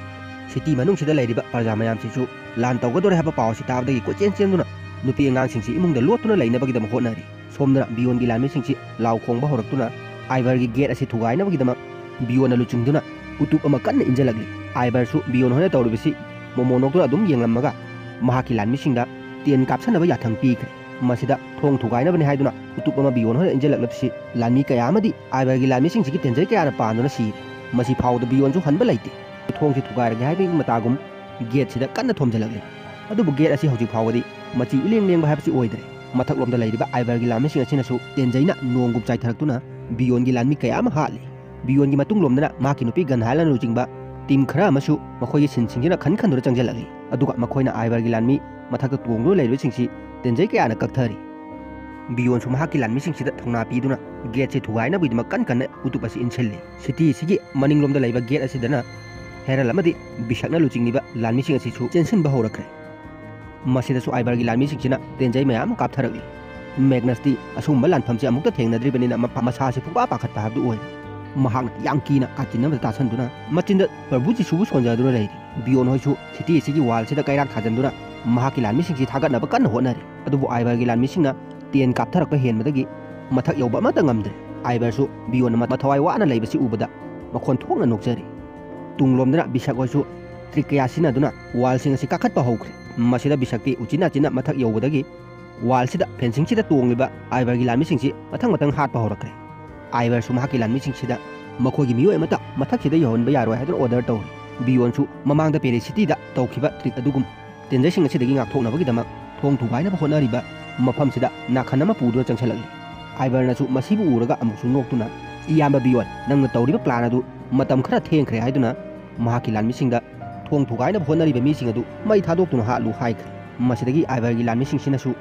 ꯁꯤꯇꯤ ꯃꯅꯨꯡꯁꯤꯗ ꯂꯩꯔꯤꯕ ꯄ꯭ꯔꯖꯥ ꯃꯌꯥꯝꯁꯤꯁꯨ ꯂꯥꯟ ꯇꯧꯒꯗꯧꯔꯦ ꯍꯥꯏꯕ ꯄꯥꯎ ꯑꯁꯤ ꯇꯥꯕꯗꯒꯤ ꯀꯣꯏꯆꯦꯟ ꯆꯦꯟꯗꯨꯅ ꯅꯨꯄꯤ ꯑꯉꯥꯡꯁꯤꯡꯁꯤ ꯏꯃꯨꯡꯗ ꯂꯣꯠꯇꯨꯅ ꯂꯩꯅꯕꯒꯤꯗꯃꯛ ꯍꯣꯠꯅꯔꯤ꯫ ꯁꯣꯝꯗꯅ ꯕꯤꯌꯣꯟꯒꯤ ꯂꯥꯟꯃꯤꯁꯤꯡꯁꯤ ꯂꯥꯎ ꯈꯣꯡꯕ ꯍꯧꯔꯛꯇꯨꯅ ꯑꯥꯏꯚꯔꯒꯤ ꯒꯦꯠ ꯑꯁꯤ ꯊꯨꯒꯥꯏꯅꯕꯒꯤꯗꯃꯛ ꯕꯤꯌꯣꯟꯅ ꯂꯨꯆꯤꯡꯗꯨꯅ ꯎꯇꯨꯞ ꯑꯃ ꯀꯟꯅ ꯏꯟꯖꯜꯂꯛꯂꯤ꯫ ꯑꯥꯏꯚꯔꯁꯨ ꯕꯤꯌꯣꯟ ꯍꯣꯏꯅ ꯇꯧꯔꯤꯕꯁꯤ ꯃꯣꯃꯣꯟ ꯅꯣꯛꯇꯨꯅ ꯑꯗꯨꯝ ꯌꯦꯡꯂꯝꯃꯒ ꯃꯍꯥꯛꯀꯤ ꯂꯥꯟꯃꯤꯁꯤꯡꯗ ꯇꯦꯟ ꯀꯥꯞꯁꯟꯅꯕ ꯌꯥꯊꯪ ꯄꯤꯈ꯭ꯔꯦ꯫ ꯃꯁꯤꯗ ꯊꯣꯡ ꯊꯨꯒꯥꯏꯅꯕꯅꯤ ꯍꯥꯏꯗꯨꯅ ꯎꯇꯨꯞ ꯑꯃ ꯕꯤꯌꯣꯟ ꯍꯣꯏꯅ ꯏꯟꯖꯜꯂꯛꯂꯕꯁꯤ ꯂꯥꯟꯃꯤ ꯀꯌꯥ ꯑꯃꯗꯤ ꯑꯥꯏꯚꯔꯒꯤ ꯂꯥꯟꯃꯤꯁꯤꯡꯁꯤꯒꯤ ꯇꯦꯟꯖꯩ ꯀꯌꯥꯅ ꯄꯥꯟꯗꯨꯅ ꯁꯤꯔꯦ꯫ ꯃꯁꯤ ꯐꯥꯎꯕꯗ ꯕꯤꯌꯣꯟꯁꯨ ꯍꯟꯕ ꯂꯩꯇꯦ꯫ ꯊꯣꯡꯁꯤ ꯊꯨꯒꯥꯏꯔꯒꯦ ꯍꯥꯏꯕꯒꯤ ꯃꯇꯥꯒꯨꯝ ꯒꯦꯠꯁꯤꯗ ꯀꯟꯅ ꯊꯣꯝꯖꯤꯜꯂꯛꯂꯤ꯫ ꯑꯗꯨꯕꯨ ꯒꯦꯠ ꯑꯁꯤ ꯍꯧꯖꯤꯛ ꯐꯥꯎꯕꯗꯤ ꯃꯆꯤ ꯏꯂꯦꯡ ꯂꯦꯡꯕ ꯍꯥꯏꯕꯁꯤ ꯑꯣꯏꯗ꯭ꯔꯦ꯫ ꯃꯊꯛꯂꯣꯝꯗ ꯂꯩꯔꯤꯕ ꯑꯥꯏꯚꯔꯒꯤ ꯂꯥꯟꯃꯤꯁꯤꯡ ꯑꯁꯤꯅꯁꯨ ꯇꯦꯟꯖꯩꯅ ꯅꯣꯡꯒꯨꯝ ꯆꯥꯏꯊꯔꯛꯇꯨꯅ ꯕꯤꯌꯣꯟꯒꯤ ꯂꯥꯟꯃꯤ ꯀꯌꯥ ꯑꯃ ꯍꯥꯠꯂꯤ꯫ ꯕꯤꯌꯣꯟꯒꯤ ꯃꯇꯨꯡꯂꯣꯝꯗꯅ ꯃꯍꯥꯛꯀꯤ ꯅꯨꯄꯤ ꯒꯟꯍꯥꯏꯂꯅ ꯂꯨꯆꯤꯡꯕ ꯇꯤꯝ ꯈꯔ ꯑꯃꯁꯨ ꯃꯈꯣꯏꯒꯤ ꯁꯤꯟꯁꯤꯡꯁꯤꯅ ꯈꯟ ꯈꯟꯗꯨꯅ ꯆꯪꯁꯤꯜꯂꯛꯂꯤ꯫ ꯑꯗꯨꯒ ꯃꯈꯣꯏꯅ ꯑꯥꯏꯕꯔꯒꯤ ꯂꯥꯟꯃꯤ ꯃꯊꯛꯇ ꯇꯣꯡꯗꯨꯅ ꯂꯩꯔꯤꯕꯁꯤꯡꯁꯤ ꯇꯦꯟꯖꯩ ꯀꯌꯥꯅ ꯀꯛꯊꯔꯤ꯫ ꯕꯤꯌꯣꯟꯁꯨ ꯃꯍꯥꯛꯀꯤ ꯂꯥꯟꯃꯤꯁꯤꯡꯁꯤꯗ ꯊꯧꯅꯥ ꯄꯤꯗꯨꯅ ꯒꯦꯠꯁꯤ ꯊꯨꯒꯥꯏꯅꯕꯒꯤꯗꯃꯛ ꯀꯟ ꯀꯟꯅ ꯎꯇꯨꯞ ꯑꯁꯤ ꯏꯟꯁꯤꯜꯂꯤ꯫ ꯁꯤꯇꯤ ꯑꯁꯤꯒꯤ ꯃꯅꯤꯡꯂꯣꯝꯗ ꯂꯩꯕ ꯒꯦꯠ ꯑꯁꯤꯗꯅ ꯍꯦꯔꯜ ꯑꯃꯗꯤ ꯕꯤꯁꯛꯅ ꯂꯨꯆꯤꯡꯂꯤꯕ ꯂꯥꯟꯃꯤꯁꯤꯡ ꯑꯁꯤꯁꯨ ꯆꯦꯟꯁꯤꯟꯕ ꯍꯧꯔꯛꯈ꯭ꯔꯦ꯫ ꯃꯁꯤꯗꯁꯨ ꯑꯥꯏꯕꯔꯒꯤ ꯂꯥꯟꯃꯤꯁꯤꯡꯁꯤꯅ ꯇꯦꯟꯖꯩ ꯃꯌꯥꯝ ꯑꯃ ꯀꯥꯞꯊꯔꯛꯂꯤ꯫ ꯃꯦꯒꯅꯁꯇꯤ ꯑꯁꯨꯝꯕ ꯂꯥꯟꯐꯝꯁꯤ ꯑꯃꯨꯛꯇ ꯊꯦꯡꯅꯗ꯭ꯔꯤꯕꯅꯤꯅ ꯃꯄꯥ-, ꯃꯁꯥꯁꯤ ꯄꯨꯡꯄꯥ ꯄꯥꯈꯠꯄ ꯍꯥꯏꯕꯗꯨ ꯑꯣꯏ꯫ ꯃꯍꯥꯛꯅ ꯌꯥꯝ ꯀꯤꯅ ꯀꯥꯆꯤꯟ ꯑꯃꯗ ꯇꯥꯁꯟꯗꯨꯅ ꯃꯆꯤꯟꯗ ꯄ꯭ꯔꯚꯨ ꯖꯤꯁꯨꯕꯨ ꯁꯣꯟꯖꯗꯨꯅ ꯂꯩꯔꯤ꯫ ꯕꯤꯌꯣꯟ ꯍꯣꯏꯁꯨ ꯁꯤꯇꯤ ꯑꯁꯤꯒꯤ ꯋꯥꯜꯁꯤꯗ ꯀꯩꯔꯥꯛ ꯊꯥꯖꯤꯟꯗꯨꯅ ꯃꯍꯥꯛꯀꯤ ꯂꯥꯟꯃꯤꯁꯤꯡꯁꯤ ꯊꯥꯒꯠꯅꯕ ꯀꯟꯅ ꯍꯣꯠꯅꯔꯤ꯫ ꯑꯗꯨꯕꯨ ꯑꯥꯏꯕꯔꯒꯤ ꯂꯥꯟꯃꯤꯁꯤꯡꯅ ꯇꯦꯟ ꯀꯥꯞꯊꯔꯛꯄ ꯍꯦꯟꯕꯗꯒꯤ ꯃꯊꯛ ꯌꯧꯕ ꯑꯃꯠꯇ ꯉꯝꯗ꯭ꯔꯦ꯫ ꯑꯥꯏꯕꯔꯁꯨ ꯕꯤꯌꯣꯟꯅ ꯃꯊꯋꯥꯏ ꯋꯥꯅ ꯂꯩꯕꯁꯤ ꯎꯕꯗ ꯃꯈꯣꯟ ꯊꯣꯛꯅ ꯅꯣꯛꯆꯔꯤ꯫ ꯇꯨꯡꯂꯣꯝꯗꯅ ꯕꯤꯁꯛ ꯍꯣꯏꯁꯨ ꯇ꯭ꯔꯤꯛ ꯀꯌꯥ ꯁꯤꯖꯤꯟꯅꯗꯨꯅ ꯋꯥꯜꯁꯤꯡ ꯑꯁꯤ ꯀꯥꯈꯠꯄ ꯍꯧꯈ꯭ꯔꯦ꯫ ꯃꯁꯤꯗ ꯕꯤꯁꯛꯇꯤ ꯎꯆꯤꯟ ꯅꯥꯆꯤꯟꯅ ꯃꯊꯛ ꯌꯧꯕꯗꯒꯤ ꯋꯥꯜꯁꯤꯗ ꯐꯦꯟꯁꯤꯡꯁꯤꯗ ꯇꯣꯡꯂꯤꯕ ꯑꯥꯏꯕꯔꯒꯤ ꯂꯥꯟꯃꯤꯁꯤꯡꯁꯤ ꯃꯊꯪ ꯃꯊꯪ ꯍꯥꯠꯄ ꯍꯧꯔꯛꯈ꯭ꯔꯦ꯫ ꯑꯥꯏꯕꯔꯁꯨ ꯃꯍꯥꯛꯀꯤ ꯂꯥꯟꯃꯤꯁꯤꯡꯁꯤꯗ ꯃꯈꯣꯏꯒꯤ ꯃꯤꯑꯣꯏ ꯑꯃꯠꯇ ꯃꯊꯛꯁꯤꯗ ꯌꯧꯍꯟꯕ ꯌꯥꯔꯣꯏ ꯍꯥꯏꯗꯨꯅ ꯑꯣꯔꯗꯔ ꯇꯧꯔꯤ꯫ ꯕꯤꯌꯣꯟꯁꯨ ꯃꯃꯥꯡꯗ ꯄꯦꯔꯤ ꯁꯤꯇꯤꯗ ꯇꯧꯈꯤꯕ ꯇ꯭ꯔꯤꯛ ꯑꯗꯨꯒꯨꯝ ꯇꯦꯟꯖꯩꯁꯤꯡ ꯑꯁꯤꯗꯒꯤ ꯉꯥꯛꯊꯣꯛꯅꯕꯒꯤꯗꯃꯛ ꯊꯣꯡ ꯊꯨꯒꯥꯏꯅꯕ ꯍꯣꯠꯅꯔꯤꯕ ꯃꯐꯝꯁꯤꯗ ꯅꯥꯈꯟ ꯑꯃ ꯄꯨꯗꯨꯅ ꯆꯪꯁꯤꯜꯂꯛꯂꯤ꯫ ꯑꯥꯏꯕꯔꯅꯁꯨ ꯃꯁꯤꯕꯨ ꯎꯔꯒ ꯑꯃꯨꯛꯁꯨ ꯅꯣꯛꯇꯨꯅ, "ꯏꯌꯥꯝꯕ ꯕꯤꯌꯣꯟ, ꯅꯪꯅ ꯇꯧꯔꯤꯕ ꯄ꯭ꯂꯥꯟ ꯑꯗꯨ ꯃꯇꯝ ꯈꯔ ꯊꯦꯡꯈ꯭ꯔꯦ" ꯍꯥꯏꯗꯨꯅ ꯃꯍꯥꯛꯀꯤ ꯂꯥꯟꯃꯤꯁꯤꯡꯗ ꯊꯣꯡ ꯊꯨꯒꯥꯏꯅꯕ ꯍꯣꯠꯅꯔꯤꯕ ꯃꯤꯁꯤꯡ ꯑꯗꯨ ꯃꯩ ꯊꯥꯗꯣꯛꯇꯨꯅ ꯍꯥꯠꯂꯨ ꯍꯥꯏꯈ꯭ꯔꯦ꯫ ꯃꯁꯤꯗꯒꯤ ꯑꯥꯏꯕꯔꯒꯤ ꯂꯥꯟꯃꯤꯁꯤꯡꯁꯤꯅꯁꯨ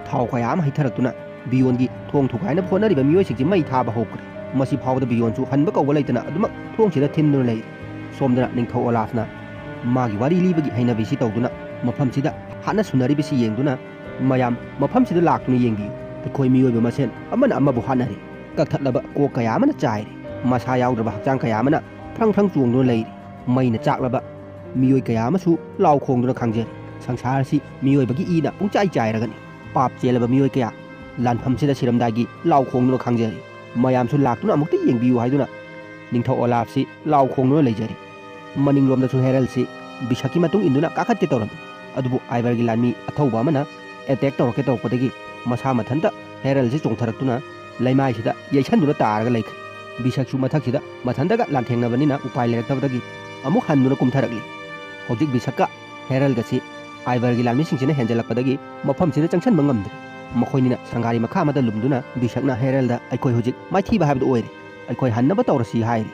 ꯊꯥꯎ ꯀꯌꯥ ꯑꯃ ꯍꯩꯊꯔꯛꯇꯨꯅ ꯕꯤꯌꯣꯟꯒꯤ ꯊꯣꯡ ꯊꯨꯒꯥꯏꯅꯕ ꯍꯣꯠꯅꯔꯤꯕ ꯃꯤꯑꯣꯏꯁꯤꯡꯁꯤ ꯃꯩ ꯊꯥꯕ ꯍꯧꯈ꯭ꯔꯦ꯫ ꯃꯁꯤ ꯐꯥꯎꯕꯗ ꯕꯤꯌꯣꯟꯁꯨ ꯍꯟꯕ ꯀꯧꯕ ꯂꯩꯇꯅ ꯑꯗꯨꯃꯛ ꯊꯣꯡꯁꯤꯗ ꯊꯤꯟꯗꯨꯅ ꯂꯩꯔꯤ꯫ ꯁꯣꯝꯗꯅ ꯅꯤꯡꯊꯧ ꯑꯣꯂꯥꯐꯅ ꯃꯥꯒꯤ ꯋꯥꯔꯤ ꯂꯤꯕꯒꯤ ꯍꯩꯅꯕꯤꯁꯤ ꯇꯧꯗꯨꯅ ꯃꯐꯝꯁꯤꯗ ꯍꯥꯠꯅ ꯁꯨꯅꯔꯤꯕꯁꯤ ꯌꯦꯡꯗꯨꯅ, "ꯃꯌꯥꯝ ꯃꯐꯝꯁꯤꯗ ꯂꯥꯛꯇꯨꯅ ꯌꯦꯡꯕꯤꯌꯨ꯫ ꯑꯩꯈꯣꯏ ꯃꯤꯑꯣꯏꯕ ꯃꯁꯦꯟ ꯑꯃꯅ ꯑꯃꯕꯨ ꯍꯥꯠꯅꯔꯤ꯫ ꯀꯛꯊꯠꯂꯕ ꯀꯣꯛ ꯀꯌꯥ ꯑꯃꯅ ꯆꯥꯏꯔꯤ꯫ ꯃꯁꯥ ꯌꯥꯎꯗ꯭ꯔꯕ ꯍꯛꯆꯥꯡ ꯀꯌꯥ ꯑꯃꯅ ꯐ꯭ꯔꯪ ꯐ꯭ꯔꯪ ꯆꯣꯡꯗꯨꯅ ꯂꯩꯔꯤ꯫ ꯃꯩꯅ ꯆꯥꯛꯂꯕ ꯃꯤꯑꯣꯏ ꯀꯌꯥ ꯑꯃꯁꯨ ꯂꯥꯎ ꯈꯣꯡꯗꯨꯅ ꯈꯥꯡꯖꯔꯤ꯫ ꯁꯪꯁꯥꯔ ꯑꯁꯤ ꯃꯤꯑꯣꯏꯕꯒꯤ ꯏꯅ ꯄꯨꯡꯆꯥꯏ ꯆꯥꯏꯔꯒꯅꯤ꯫ ꯄꯥꯞ ꯆꯦꯜꯂꯕ ꯃꯤꯑꯣꯏ ꯀꯌꯥ ꯂꯥꯟꯐꯝꯁꯤꯗ ꯁꯤꯔꯝꯗꯥꯏꯒꯤ ꯂꯥꯎ ꯈꯣꯡꯗꯨꯅ ꯈꯥꯡꯖꯔꯤ꯫ ꯃꯌꯥꯝꯁꯨ ꯂꯥꯛꯇꯨꯅ ꯑꯃꯨꯛꯇ ꯌꯦꯡꯕꯤꯌꯨ" ꯍꯥꯏꯗꯨꯅ ꯅꯤꯡꯊꯧ ꯑꯣꯂꯥꯐꯁꯤ ꯂꯥꯎ ꯈꯣꯡꯗꯨꯅ ꯂꯩꯖꯔꯤ꯫ ꯃꯅꯤꯡꯂꯣꯝꯗꯁꯨ ꯍꯦꯔꯜꯁꯤ ꯕꯤꯁꯛꯀꯤ ꯃꯇꯨꯡ ꯏꯟꯗꯨꯅ ꯀꯥꯈꯠꯀꯦ ꯇꯧꯔꯝꯃꯤ꯫ ꯑꯗꯨꯕꯨ ꯑꯥꯏꯕꯔꯒꯤ ꯂꯥꯟꯃꯤ ꯑꯊꯧꯕ ꯑꯃꯅ ꯑꯦꯇꯦꯛ ꯇꯧꯔꯛꯀꯦ ꯇꯧꯔꯛꯄꯗꯒꯤ ꯃꯁꯥ ꯃꯊꯟꯇ ꯍꯦꯔꯜꯁꯤ ꯆꯣꯡꯊꯔꯛꯇꯨꯅ ꯂꯩꯃꯥꯏꯁꯤꯗ ꯌꯩꯁꯟꯗꯨꯅ ꯇꯥꯔꯒ ꯂꯩꯈ꯭ꯔꯦ꯫ ꯕꯤꯁꯛꯁꯨ ꯃꯊꯛꯁꯤꯗ ꯃꯊꯟꯇꯒ ꯂꯥꯟꯊꯦꯡꯅꯕꯅꯤꯅ ꯎꯄꯥꯏ ꯂꯩꯔꯛꯇꯕꯗꯒꯤ ꯑꯃꯨꯛ ꯍꯟꯗꯨꯅ ꯀꯨꯝꯊꯔꯛꯂꯤ꯫ ꯍꯧꯖꯤꯛ ꯕꯤꯁꯛꯀ ꯍꯦꯔꯜꯒꯁꯤ ꯑꯥꯏꯕꯔꯒꯤ ꯂꯥꯟꯃꯤꯁꯤꯡꯁꯤꯅ ꯍꯦꯟꯖꯜꯂꯛꯄꯗꯒꯤ ꯃꯐꯝꯁꯤꯗ ꯆꯪꯁꯟꯕ ꯉꯝꯗ꯭ꯔꯦ꯫ ꯃꯈꯣꯏꯅꯤꯅ ꯁꯪꯒꯥꯔꯤ ꯃꯈꯥ ꯑꯃꯗ ꯂꯨꯝꯗꯨꯅ ꯕꯤꯁꯛꯅ ꯍꯦꯔꯜꯗ, "ꯑꯩꯈꯣꯏ ꯍꯧꯖꯤꯛ ꯃꯥꯏꯊꯤꯕ ꯍꯥꯏꯕꯗꯨ ꯑꯣꯏꯔꯦ꯫ ꯑꯩꯈꯣꯏ ꯍꯟꯅꯕ ꯇꯧꯔꯁꯤ" ꯍꯥꯏꯔꯤ꯫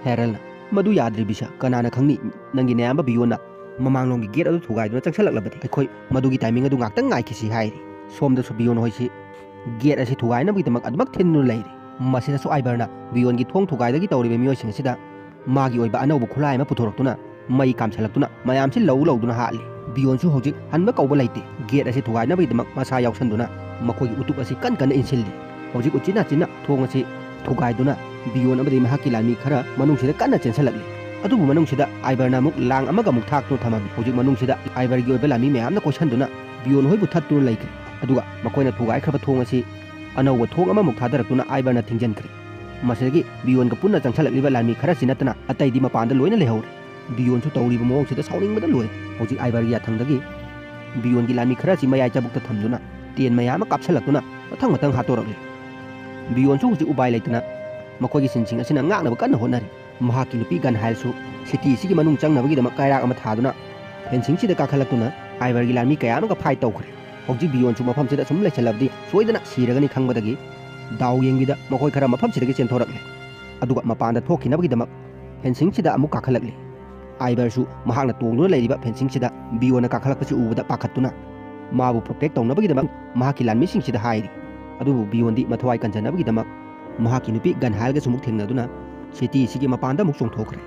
ꯍꯦꯔꯜꯅ, "ꯃꯗꯨ ꯌꯥꯗ꯭ꯔꯦ ꯕꯤꯁꯥ, ꯀꯅꯥꯅ ꯈꯪꯅꯤ ꯅꯪꯒꯤ ꯅꯌꯥꯝꯕ ꯕꯤꯌꯣꯟꯅ ꯃꯃꯥꯡꯂꯣꯝꯒꯤ ꯒꯦꯠ ꯑꯗꯨ ꯊꯨꯒꯥꯏꯗꯨꯅ ꯆꯪꯁꯜꯂꯛꯂꯕꯗꯤ꯫ ꯑꯩꯈꯣꯏ ꯃꯗꯨꯒꯤ ꯇꯥꯏꯃꯤꯡ ꯑꯗꯨ ꯉꯥꯛꯇꯪ ꯉꯥꯏꯈꯤꯁꯤ" ꯍꯥꯏꯔꯤ꯫ ꯁꯣꯝꯗꯁꯨ ꯕꯤꯌꯣꯟ ꯍꯣꯏꯁꯤ ꯒꯦꯠ ꯑꯁꯤ ꯊꯨꯒꯥꯏꯅꯕꯒꯤꯗꯃꯛ ꯑꯗꯨꯃꯛ ꯊꯤꯟꯗꯨꯅ ꯂꯩꯔꯤ꯫ ꯃꯁꯤꯗꯁꯨ ꯑꯥꯏꯕꯔꯅ ꯕꯤꯌꯣꯟꯒꯤ ꯊꯣꯡ ꯊꯨꯒꯥꯏꯗꯒꯤ ꯇꯧꯔꯤꯕ ꯃꯤꯑꯣꯏꯁꯤꯡ ꯑꯁꯤꯗ ꯃꯥꯒꯤ ꯑꯣꯏꯕ ꯑꯅꯧꯕ ꯈꯨꯠꯂꯥꯏ ꯑꯃ ꯄꯨꯊꯣꯔꯛꯇꯨꯅ ꯃꯩ ꯀꯥꯝꯁꯤꯜꯂꯛꯇꯨꯅ ꯃꯌꯥꯝꯁꯤ ꯂꯧ ꯂꯧꯗꯨꯅ ꯍꯥꯠꯂꯤ꯫ ꯕꯤꯌꯣꯟꯁꯨ ꯍꯧꯖꯤꯛ ꯍꯟꯕ ꯀꯧꯕ ꯂꯩꯇꯦ꯫ ꯒꯦꯠ ꯑꯁꯤ ꯊꯨꯒꯥꯏꯅꯕꯒꯤꯗꯃꯛ ꯃꯁꯥ ꯌꯥꯎꯁꯟꯗꯨꯅ ꯃꯈꯣꯏꯒꯤ ꯎꯇꯨꯞ ꯑꯁꯤ ꯀꯟ ꯀꯟꯅ ꯏꯟꯁꯤꯜꯂꯤ꯫ ꯍꯧꯖꯤꯛ ꯎꯆꯤꯟ ꯅꯥꯆꯤꯟꯅ ꯊꯣꯡ ꯑꯁꯤ ꯊꯨꯒꯥꯏꯗꯨꯅ ꯕꯤꯌꯣꯟ ꯑꯃꯗꯤ ꯃꯍꯥꯛꯀꯤ ꯂꯥꯟꯃꯤ ꯈꯔ ꯃꯅꯨꯡꯁꯤꯗ ꯀꯟꯅ ꯆꯦꯟꯁꯤꯜꯂꯛꯂꯤ꯫ ꯑꯗꯨꯕꯨ ꯃꯅꯨꯡꯁꯤꯗ ꯑꯥꯏꯕꯔꯅ ꯑꯃꯨꯛ ꯂꯥꯡ ꯑꯃꯒ ꯑꯃꯨꯛ ꯊꯥꯛꯇꯨꯅ ꯊꯝꯃꯝꯃꯤ꯫ ꯍꯧꯖꯤꯛ ꯃꯅꯨꯡꯁꯤꯗ ꯑꯥꯏꯕꯔꯒꯤ ꯑꯣꯏꯕ ꯂꯥꯟꯃꯤ ꯃꯌꯥꯝꯅ ꯀꯣꯏꯁꯟꯗꯨꯅ ꯕꯤꯌꯣꯟ ꯍꯣꯏꯕꯨ ꯊꯠꯇꯨꯅ ꯂꯩꯈ꯭ꯔꯦ꯫ ꯑꯗꯨꯒ ꯃꯈꯣꯏꯅ ꯊꯨꯒꯥꯏꯈ꯭ꯔꯕ ꯊꯣꯡ ꯑꯁꯤ ꯑꯅꯧꯕ ꯊꯣꯡ ꯑꯃꯃꯨꯛ ꯊꯥꯗꯔꯛꯇꯨꯅ ꯑꯥꯏꯕꯔꯅ ꯊꯤꯡꯖꯤꯟꯈ꯭ꯔꯦ꯫ ꯃꯁꯤꯗꯒꯤ ꯕꯤꯌꯣꯟꯒ ꯄꯨꯟꯅ ꯆꯪꯁꯤꯜꯂꯛꯂꯤꯕ ꯂꯥꯟꯃꯤ ꯈꯔꯁꯤ ꯅꯠꯇꯅ ꯑꯇꯩꯗꯤ ꯃꯄꯥꯟꯗ ꯂꯣꯏꯅ ꯂꯩꯍꯧꯔꯦ꯫ ꯕꯤꯌꯣꯟꯁꯨ ꯇꯧꯔꯤꯕ ꯃꯑꯣꯡꯁꯤꯗ ꯁꯥꯎꯅꯤꯡꯕꯗ ꯂꯣꯏꯔꯦ꯫ ꯍꯧꯖꯤꯛ ꯑꯥꯏꯕꯔꯒꯤ ꯌꯥꯊꯪꯗꯒꯤ ꯕꯤꯌꯣꯟꯒꯤ ꯂꯥꯟꯃꯤ ꯈꯔꯁꯤ ꯃꯌꯥꯏ ꯆꯕꯨꯛꯇ ꯊꯝꯗꯨꯅ ꯇꯦꯟ ꯃꯌꯥꯝ ꯑꯃ ꯀꯥꯞꯁꯤꯜꯂꯛꯇꯨꯅ ꯃꯊꯪ ꯃꯊꯪ ꯍꯥꯠꯇꯣꯔꯛꯂꯤ꯫ ꯕꯤꯌꯣꯟꯁꯨ ꯍꯧꯖꯤꯛ ꯎꯄꯥꯏ ꯂꯩꯇꯅ ꯃꯈꯣꯏꯒꯤ ꯁꯤꯟꯁꯤꯡ ꯑꯁꯤꯅ ꯉꯥꯛꯅꯕ ꯀꯟꯅ ꯍꯣꯠꯅꯔꯤ꯫ ꯃꯍꯥꯛꯀꯤ ꯅꯨꯄꯤ ꯒꯟꯍꯥꯏꯜꯁꯨ ꯁꯤꯇꯤ ꯑꯁꯤꯒꯤ ꯃꯅꯨꯡ ꯆꯪꯅꯕꯒꯤꯗꯃꯛ ꯀꯩꯔꯥꯛ ꯑꯃ ꯊꯥꯗꯨꯅ ꯐꯦꯟꯁꯤꯡꯁꯤꯗ ꯀꯥꯈꯠꯂꯛꯇꯨꯅ ꯑꯥꯏꯕꯔꯒꯤ ꯂꯥꯟꯃꯤ ꯀꯌꯥ ꯑꯃꯒ ꯐꯥꯏꯠ ꯇꯧꯈ꯭ꯔꯦ꯫ ꯍꯧꯖꯤꯛ ꯕꯤꯌꯣꯟꯁꯨ ꯃꯐꯝꯁꯤꯗ ꯁꯨꯝ ꯂꯩꯁꯜꯂꯕꯗꯤ ꯁꯣꯏꯗꯅ ꯁꯤꯔꯒꯅꯤ ꯈꯪꯕꯗꯒꯤ ꯗꯥꯎ ꯌꯦꯡꯕꯤꯗ ꯃꯈꯣꯏ ꯈꯔ ꯃꯐꯝꯁꯤꯗꯒꯤ ꯆꯦꯟꯊꯣꯔꯛꯂꯦ꯫ ꯑꯗꯨꯒ ꯃꯄꯥꯟꯗ ꯊꯣꯛꯈꯤꯅꯕꯒꯤꯗꯃꯛ ꯐꯦꯟꯁꯤꯡꯁꯤꯗ ꯑꯃꯨꯛ ꯀꯥꯈꯠꯂꯛꯂꯤ꯫ ꯑꯥꯏꯕꯔꯁꯨ ꯃꯍꯥꯛꯅ ꯇꯣꯡꯗꯨꯅ ꯂꯩꯔꯤꯕ ꯐꯦꯟꯁꯤꯡꯁꯤꯗ ꯕꯤꯌꯣꯟꯅ ꯀꯥꯈꯠꯂꯛꯄꯁꯤ ꯎꯕꯗ ꯄꯥꯈꯠꯇꯨꯅ ꯃꯥꯕꯨ ꯄ꯭ꯔꯣꯇꯦꯛ ꯇꯧꯅꯕꯒꯤꯗꯃꯛ ꯃꯍꯥꯛꯀꯤ ꯂꯥꯟꯃꯤꯁꯤꯡꯁꯤꯗ ꯍꯥꯏꯔꯤ꯫ ꯑꯗꯨꯕꯨ ꯕꯤꯌꯣꯟꯗꯤ ꯃꯊꯋꯥꯏ ꯀꯟꯖꯅꯕꯒꯤꯗꯃꯛ ꯃꯍꯥꯛꯀꯤ ꯅꯨꯄꯤ ꯒꯟꯍꯥꯏꯜꯒꯁꯨ ꯑꯃꯨꯛ ꯊꯦꯡꯅꯗꯨꯅ ꯁꯤꯇꯤ ꯑꯁꯤꯒꯤ ꯃꯄꯥꯟꯗ ꯑꯃꯨꯛ ꯆꯣꯡꯊꯣꯛꯈ꯭ꯔꯦ꯫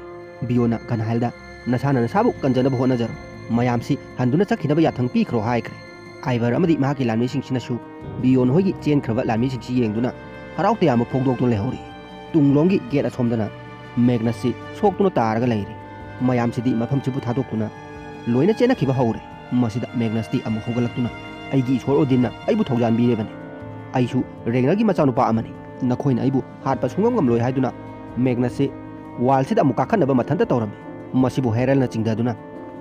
ꯕꯤꯌꯣꯟꯅ ꯒꯟꯍꯥꯏꯜꯗ "ꯅꯁꯥꯅ ꯅꯁꯥꯕꯨ ꯀꯟꯖꯅꯕ ꯍꯣꯠꯅꯖꯔꯣ, ꯃꯌꯥꯝꯁꯤ ꯍꯟꯗꯨꯅ ꯆꯠꯈꯤꯅꯕ ꯌꯥꯊꯪ ꯄꯤꯈ꯭ꯔꯣ" ꯍꯥꯏꯈ꯭ꯔꯦ꯫ ꯑꯥꯏꯕꯔ ꯑꯃꯗꯤ ꯃꯍꯥꯛꯀꯤ ꯂꯥꯟꯃꯤꯁꯤꯡꯁꯤꯅꯁꯨ ꯕꯤꯌꯣꯟ ꯍꯣꯏꯒꯤ ꯆꯦꯟꯈ꯭ꯔꯕ ꯂꯥꯟꯃꯤꯁꯤꯡꯁꯤ ꯌꯦꯡꯗꯨꯅ ꯍꯔꯥꯎ ꯇꯌꯥꯝꯕ ꯐꯣꯡꯗꯣꯛꯇꯨꯅ ꯂꯩꯍꯧꯔꯤ꯫ ꯇꯨꯡꯂꯣꯝꯒꯤ ꯒꯦꯠ ꯑꯁꯣꯝꯗꯅ ꯃꯦꯒꯅꯁꯁꯤ ꯁꯣꯛꯇꯨꯅ ꯇꯥꯔꯒ ꯂꯩꯔꯤ꯫ ꯃꯌꯥꯝꯁꯤꯗꯤ ꯃꯐꯝꯁꯤꯕꯨ ꯊꯥꯗꯣꯛꯇꯨꯅ ꯂꯣꯏꯅ ꯆꯦꯟꯅꯈꯤꯕ ꯍꯧꯔꯦ꯫ ꯃꯁꯤꯗ ꯃꯦꯒꯅꯁꯇꯤ ꯑꯃꯨꯛ ꯍꯧꯒꯠꯂꯛꯇꯨꯅ, "ꯑꯩꯒꯤ ꯏꯁꯣꯔ ꯑꯣꯗꯤꯟꯅ ꯑꯩꯕꯨ ꯊꯧꯖꯥꯟꯕꯤꯔꯤꯕꯅꯤ꯫ ꯑꯩꯁꯨ ꯔꯦꯒꯅꯔꯒꯤ ꯃꯆꯥꯅꯨꯄꯥ ꯑꯃꯅꯤ꯫ ꯅꯈꯣꯏꯅ ꯑꯩꯕꯨ ꯍꯥꯠꯄ ꯁꯨꯡꯉꯝ ꯉꯝꯂꯣꯏ" ꯍꯥꯏꯗꯨꯅ ꯃꯦꯒꯅꯁꯁꯤ ꯋꯥꯜꯁꯤꯗ ꯑꯃꯨꯛ ꯀꯥꯈꯠꯅꯕ ꯃꯊꯟꯇ ꯇꯧꯔꯝꯃꯤ꯫ ꯃꯁꯤꯕꯨ ꯍꯦꯔꯜꯅ ꯆꯤꯡꯊꯗꯨꯅ,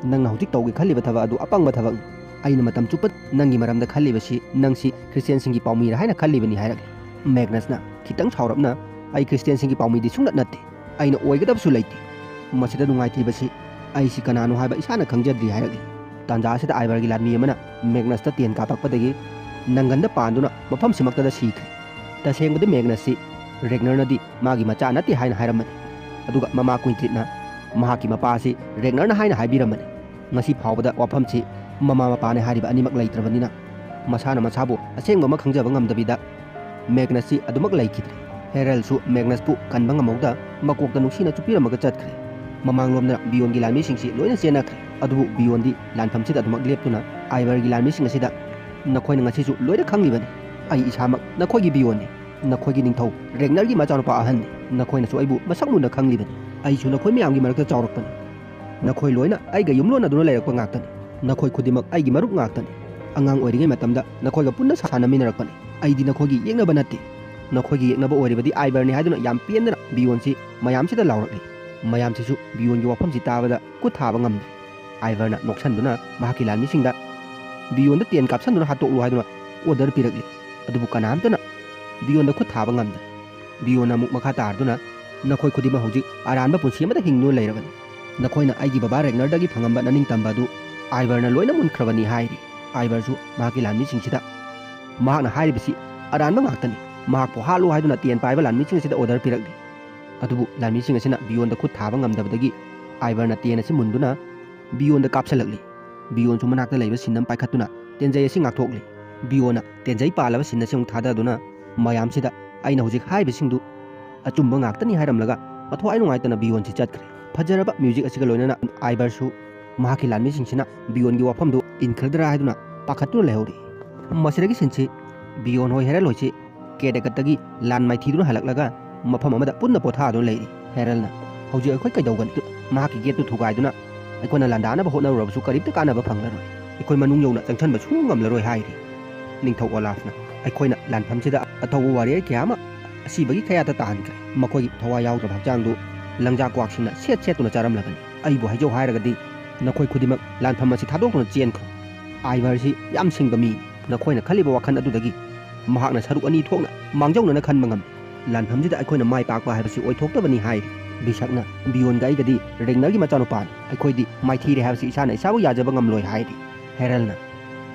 "ꯅꯪꯅ ꯍꯧꯖꯤꯛ ꯇꯧꯒꯦ ꯈꯜꯂꯤꯕ ꯊꯕꯛ ꯑꯗꯨ ꯑꯄꯪꯕ ꯊꯕꯛꯅꯤ꯫ ꯑꯩꯅ ꯃꯇꯝ ꯆꯨꯞꯄ ꯅꯪꯒꯤ ꯃꯔꯝꯗ ꯈꯜꯂꯤꯕꯁꯤ ꯅꯪꯁꯤ ꯈ꯭ꯔꯤꯁꯇꯤꯌꯥꯟꯁꯤꯡꯒꯤ ꯄꯥꯎꯃꯤꯔ ꯍꯥꯏꯅ ꯈꯜꯂꯤꯕꯅꯤ" ꯍꯥꯏꯔꯛꯂꯤ꯫ ꯃꯦꯒꯅꯁꯅ ꯈꯤꯇꯪ ꯁꯥꯎꯔꯞꯅ, "ꯑꯩ ꯈ꯭ꯔꯤꯁꯇꯤꯌꯥꯟꯁꯤꯡꯒꯤ ꯄꯥꯎꯃꯤꯗꯤ ꯁꯨꯡꯅꯠ ꯅꯠꯇꯦ꯫ ꯑꯩꯅ ꯑꯣꯏꯒꯗꯕꯁꯨ ꯂꯩꯇꯦ꯫ ꯃꯁꯤꯗ ꯅꯨꯡꯉꯥꯏꯇ꯭ꯔꯤꯕꯁꯤ ꯑꯩꯁꯤ ꯀꯅꯥꯅꯣ ꯍꯥꯏꯕ ꯏꯁꯥꯅ ꯈꯪꯖꯗ꯭ꯔꯤ" ꯍꯥꯏꯔꯛꯂꯤ꯫ ꯇꯥꯟꯖꯥ ꯑꯁꯤꯗ ꯑꯥꯏꯕꯔꯒꯤ ꯂꯥꯟꯃꯤ ꯑꯃꯅ ꯃꯦꯒꯅꯁꯇ ꯇꯦꯟ ꯀꯥꯞꯄꯛꯄꯗꯒꯤ ꯅꯪꯒꯟꯗ ꯄꯥꯟꯗꯨꯅ ꯃꯐꯝꯁꯤꯃꯛꯇꯗ ꯁꯤꯈ꯭ꯔꯦ꯫ ꯇꯁꯦꯡꯕꯗꯤ ꯃꯦꯒꯅꯁꯁꯤ ꯔꯦꯒꯅꯔꯅꯗꯤ ꯃꯥꯒꯤ ꯃꯆꯥ ꯅꯠꯇꯦ ꯍꯥꯏꯅ ꯍꯥꯏꯔꯝꯕꯅꯤ꯫ ꯑꯗꯨꯒ ꯃꯃꯥ ꯀ꯭ꯋꯤꯟꯇ꯭ꯔꯤꯠꯅ ꯃꯍꯥꯛꯀꯤ ꯃꯄꯥ ꯑꯁꯤ ꯔꯦꯒꯅꯔꯅ ꯍꯥꯏꯅ ꯍꯥꯏꯕꯤꯔꯝꯕꯅꯤ꯫ ꯉꯁꯤ ꯐꯥꯎꯕꯗ ꯋꯥꯐꯝꯁꯤ ꯃꯃꯥ ꯃꯄꯥꯅꯦ ꯍꯥꯏꯔꯤꯕ ꯑꯅꯤꯃꯛ ꯂꯩꯇ꯭ꯔꯕꯅꯤꯅ, ꯃꯁꯥꯅ ꯃꯁꯥꯕꯨ ꯑꯁꯦꯡꯕ ꯑꯃ ꯈꯪꯖꯕ ꯉꯝꯗꯕꯤꯗ ꯃꯦꯒꯅꯁꯁꯤ ꯑꯗꯨꯃꯛ ꯂꯩꯈꯤꯗ꯭ꯔꯦ꯫ ꯍꯦꯔꯜꯁꯨ ꯃꯦꯒꯅꯁꯄꯨ ꯀꯟꯕ ꯉꯝꯍꯧꯗ ꯃꯀꯣꯛꯇ ꯅꯨꯡꯁꯤꯅ ꯆꯨꯞꯄꯤꯔꯝꯃꯒ ꯆꯠꯈ꯭ꯔꯦ꯫ ꯃꯃꯥꯡꯂꯣꯝꯗꯅ ꯕꯤꯌꯣꯟꯒꯤ ꯂꯥꯟꯃꯤꯁꯤꯡꯁꯤ ꯂꯣꯏꯅ ꯆꯦꯟꯅꯈ꯭ꯔꯦ꯫ ꯑꯗꯨꯕꯨ ꯕꯤꯌꯣꯟꯗꯤ ꯂꯥꯟꯐꯝꯁꯤꯗ ꯑꯗꯨꯃꯛ ꯂꯦꯞꯇꯨꯅ ꯑꯥꯏꯚꯔꯒꯤ ꯂꯥꯟꯃꯤꯁꯤꯡ ꯑꯁꯤꯗ, "ꯅꯈꯣꯏꯅ ꯉꯁꯤꯁꯨ ꯂꯣꯏꯅ ꯈꯪꯂꯤꯕꯅꯤ, ꯑꯩ ꯏꯁꯥꯃꯛ ꯅꯈꯣꯏꯒꯤ ꯕꯤꯌꯣꯟꯅꯤ, ꯅꯈꯣꯏꯒꯤ ꯅꯤꯡꯊꯧ ꯔꯦꯒꯅꯔꯒꯤ ꯃꯆꯥꯅꯨꯄꯥ ꯑꯍꯟꯅꯤ꯫ ꯅꯈꯣꯏꯅꯁꯨ ꯑꯩꯕꯨ ꯃꯁꯛ ꯃꯨꯟꯅ ꯈꯪꯂꯤꯕꯅꯤ꯫ ꯑꯩꯁꯨ ꯅꯈꯣꯏ ꯃꯌꯥꯝꯒꯤ ꯃꯔꯛꯇ ꯆꯥꯎꯔꯛꯄꯅꯤ꯫ ꯅꯈꯣꯏ ꯂꯣꯏꯅ ꯑꯩꯒ ꯌꯨꯝꯂꯣꯟꯅꯗꯨꯅ ꯂꯩꯔꯛꯄ ꯉꯥꯛꯇꯅꯤ꯫ ꯅꯈꯣꯏ ꯈꯨꯗꯤꯡꯃꯛ ꯑꯩꯒꯤ ꯃꯔꯨꯞ ꯉꯥꯛꯇꯅꯤ꯫ ꯑꯉꯥꯡ ꯑꯣꯏꯔꯤꯉꯩ ꯃꯇꯝꯗ ꯅꯈꯣꯏꯒ ꯄꯨꯟꯅ ꯁꯥꯟꯅꯃꯤꯟꯅꯔꯛꯄꯅꯤ꯫ ꯑꯩꯗꯤ ꯅꯈꯣꯏꯒꯤ ꯌꯦꯛꯅꯕ ꯅꯠꯇꯦ꯫ ꯅꯈꯣꯏꯒꯤ ꯌꯦꯛꯅꯕ ꯑꯣꯏꯔꯤꯕꯗꯤ ꯑꯥꯏꯚꯔꯅꯤ" ꯍꯥꯏꯗꯨꯅ ꯌꯥꯝ ꯄꯦꯟꯗꯅ ꯕꯤꯌꯣꯟꯁꯤ ꯃꯌꯥꯝꯁꯤꯗ ꯂꯥꯎꯔꯛꯂꯤ꯫ ꯃꯌꯥꯝꯁꯤꯁꯨ ꯕꯤꯌꯣꯟꯒꯤ ꯋꯥꯐꯝꯁꯤ ꯇꯥꯕꯗ ꯈꯨꯠ ꯊꯥꯕ ꯉꯝꯗ꯭ꯔꯦ꯫ ꯑꯥꯏꯚꯔꯅ ꯅꯣꯛꯁꯟꯗꯨꯅ ꯃꯍꯥꯛꯀꯤ ꯂꯥꯟꯃꯤꯁꯤꯡꯗ ꯕꯤꯌꯣꯟꯗ ꯇꯦꯟ ꯀꯥꯞꯁꯟꯗꯨꯅ ꯍꯥꯠꯇꯣꯛꯂꯨ ꯍꯥꯏꯗꯨꯅ ꯑꯣꯔꯗꯔ ꯄꯤꯔꯛꯂꯤ꯫ ꯑꯗꯨꯕꯨ ꯀꯅꯥꯝꯇꯅ ꯕꯤꯌꯣꯟꯗ ꯈꯨꯠ ꯊꯥꯕ ꯉꯝꯗ꯭ꯔꯦ꯫ ꯕꯤꯌꯣꯟꯅ ꯑꯃꯨꯛ ꯃꯈꯥ ꯇꯥꯔꯗꯨꯅ, "ꯅꯈꯣꯏ ꯈꯨꯗꯤꯡꯃꯛ ꯍꯧꯖꯤꯛ ꯑꯔꯥꯟꯕ ꯄꯨꯟꯁꯤ ꯑꯃꯗ ꯍꯤꯡꯗꯨꯅ ꯂꯩꯔꯕꯅꯤ꯫ ꯅꯈꯣꯏꯅ ꯑꯩꯒꯤ ꯕꯕꯥ ꯔꯦꯒꯅꯔꯗꯒꯤ ꯐꯪꯉꯝꯕ ꯅꯅꯤꯡꯇꯝꯕ ꯑꯗꯨ ꯑꯥꯏꯚꯔꯅ ꯂꯣꯏꯅ ꯃꯨꯟꯈ꯭ꯔꯕꯅꯤ" ꯍꯥꯏꯔꯤ꯫ ꯑꯥꯏꯚꯔꯁꯨ ꯃꯍꯥꯛꯀꯤ ꯂꯥꯟꯃꯤꯁꯤꯡꯁꯤꯗ, "ꯃꯍꯥꯛꯅ ꯍꯥꯏꯔꯤꯕꯁꯤ ꯑꯔꯥꯟꯕ ꯉꯥꯛꯇꯅꯤ꯫ ꯃꯍꯥꯛꯄꯨ ꯍꯥꯠꯂꯨ" ꯍꯥꯏꯗꯨꯅ ꯇꯦꯟ ꯄꯥꯏꯕ ꯂꯥꯟꯃꯤꯁꯤꯡ ꯑꯁꯤꯗ ꯑꯣꯔꯗꯔ ꯄꯤꯔꯛꯂꯤ꯫ ꯑꯗꯨꯕꯨ ꯂꯥꯟꯃꯤꯁꯤꯡ ꯑꯁꯤꯅ ꯕꯤꯌꯣꯟꯗ ꯈꯨꯠ ꯊꯥꯕ ꯉꯝꯗꯕꯗꯒꯤ ꯑꯥꯏꯚꯔꯅ ꯇꯦꯟ ꯑꯁꯤ ꯃꯨꯟꯗꯨꯅ ꯕꯤꯌꯣꯟꯗ ꯀꯥꯞꯁꯤꯜꯂꯛꯂꯤ꯫ ꯕꯤꯌꯣꯟꯁꯨ ꯃꯅꯥꯛꯇ ꯂꯩꯕ ꯁꯤꯟ ꯑꯃ ꯄꯥꯏꯈꯠꯇꯨꯅ ꯇꯦꯟꯖꯩ ꯑꯁꯤ ꯉꯥꯛꯊꯣꯛꯂꯤ꯫ ꯕꯤꯌꯣꯟꯅ ꯇꯦꯟꯖꯩ ꯄꯥꯜꯂꯕ ꯁꯤꯟ ꯑꯁꯤ ꯑꯃꯨꯛ ꯊꯥꯗꯗꯨꯅ ꯃꯌꯥꯝꯁꯤꯗ, "ꯑꯩꯅ ꯍꯧꯖꯤꯛ ꯍꯥꯏꯔꯤꯕꯁꯤꯡꯗꯨ ꯑꯆꯨꯝꯕ ꯉꯥꯛꯇꯅꯤ" ꯍꯥꯏꯔꯝꯂꯒ ꯃꯊ꯭ꯋꯥꯏ ꯅꯨꯡꯉꯥꯏꯇꯅ ꯕꯤꯌꯣꯟꯁꯤ ꯆꯠꯈ꯭ꯔꯦ꯫ ꯐꯖꯔꯕ ꯃ꯭ꯌꯨꯖꯤꯛ ꯑꯁꯤꯒ ꯂꯣꯏꯅꯅ ꯑꯥꯏꯚꯔꯁꯨ ꯃꯍꯥꯛꯀꯤ ꯂꯥꯟꯃꯤꯁꯤꯡꯁꯤꯅ ꯕꯤꯌꯣꯟꯒꯤ ꯋꯥꯐꯝꯗꯨ ꯏꯟꯈ꯭ꯔꯗ꯭ꯔꯥ ꯍꯥꯏꯗꯨꯅ ꯄꯥꯈꯠꯇꯨꯅ ꯂꯩꯍꯧꯔꯤ꯫ ꯃꯁꯤꯗꯒꯤ ꯁꯤꯟꯁꯤ ꯕꯤꯌꯣꯟ ꯍꯣꯏ ꯍꯦꯔꯜ ꯍꯣꯏꯁꯤ ꯀꯦꯗꯦꯀꯠꯇꯒꯤ ꯂꯥꯟ ꯃꯥꯏꯊꯤꯗꯨꯅ ꯍꯜꯂꯛꯂꯒ ꯃꯐꯝ ꯑꯃꯗ ꯄꯨꯟꯅ ꯄꯣꯊꯥꯗꯨꯅ ꯂꯩꯔꯤ꯫ ꯍꯦꯔꯜꯅ, "ꯍꯧꯖꯤꯛ ꯑꯩꯈꯣꯏ ꯀꯩꯗꯧꯒꯅꯤ? ꯃꯍꯥꯛꯀꯤ ꯒꯦꯠꯇꯨ ꯊꯨꯒꯥꯏꯗꯨꯅ ꯑꯩꯈꯣꯏꯅ ꯂꯥꯟꯗꯥꯅꯕ ꯍꯣꯠꯅꯔꯨꯔꯕꯁꯨ ꯀꯔꯤꯝꯇ ꯀꯥꯟꯅꯕ ꯐꯪꯂꯔꯣꯏ꯫ ꯑꯩꯈꯣꯏ ꯃꯅꯨꯡ ꯌꯧꯅ ꯆꯪꯁꯤꯟꯕ ꯁꯨꯡꯉꯝ ꯉꯝꯂꯔꯣꯏ" ꯍꯥꯏꯔꯤ꯫ ꯅꯤꯡꯊꯧ ꯑꯣꯂꯥꯐꯅ, "ꯑꯩꯈꯣꯏꯅ ꯂꯥꯟꯐꯝꯁꯤꯗ ꯑꯊꯧꯕ ꯋꯥꯔꯤꯌꯔ ꯀꯌꯥ ꯑꯃ ꯑꯁꯤꯕꯒꯤ ꯀꯌꯥꯗ ꯇꯥꯍꯟꯈ꯭ꯔꯦ꯫ ꯃꯈꯣꯏꯒꯤ ꯊꯋꯥꯏ ꯌꯥꯎꯗ꯭ꯔꯕ ꯍꯛꯆꯥꯡꯗꯨ ꯂꯪꯖꯥ ꯀ꯭ꯋꯥꯛꯁꯤꯡꯅ ꯁꯦꯠ ꯁꯦꯠꯇꯨꯅ ꯆꯥꯔꯝꯂꯒꯅꯤ꯫ ꯑꯩꯕꯨ ꯍꯥꯏꯖꯧ ꯍꯥꯏꯔꯒꯗꯤ ꯅꯈꯣꯏ ꯈꯨꯗꯤꯡꯃꯛ ꯂꯥꯟꯐꯝ ꯑꯁꯤ ꯊꯥꯗꯣꯛꯇꯨꯅ ꯆꯦꯟꯈ꯭ꯔꯣ꯫ ꯑꯥꯏꯚꯔꯁꯤ ꯌꯥꯝ ꯁꯤꯡꯕ ꯃꯤꯅꯤ꯫ ꯅꯈꯣꯏꯅ ꯈꯜꯂꯤꯕ ꯋꯥꯈꯜ ꯑꯗꯨꯗꯒꯤ ꯃꯍꯥꯛꯅ ꯁꯔꯨꯛ ꯑꯅꯤ ꯊꯣꯛꯅ ꯃꯥꯡꯖꯧꯅꯅ ꯈꯟꯕ ꯉꯝꯃꯤ꯫ ꯂꯥꯟꯐꯝꯁꯤꯗ ꯑꯩꯈꯣꯏꯅ ꯃꯥꯏ ꯄꯥꯛꯄ ꯍꯥꯏꯕꯁꯤ ꯑꯣꯏꯊꯣꯛꯇꯕꯅꯤ" ꯍꯥꯏꯔꯤ꯫ ꯕꯤꯁꯛꯅ, "ꯕꯤꯌꯣꯟꯒ ꯑꯩꯒꯗꯤ ꯔꯦꯒꯅꯔꯒꯤ ꯃꯆꯥꯅꯨꯄꯥꯅꯤ꯫ ꯑꯩꯈꯣꯏꯗꯤ ꯃꯥꯏꯊꯤꯔꯦ ꯍꯥꯏꯕꯁꯤ ꯏꯁꯥꯅ ꯏꯁꯥꯕꯨ ꯌꯥꯖꯕ ꯉꯝꯂꯣꯏ" ꯍꯥꯏꯔꯤ꯫ ꯍꯦꯔꯜꯅ,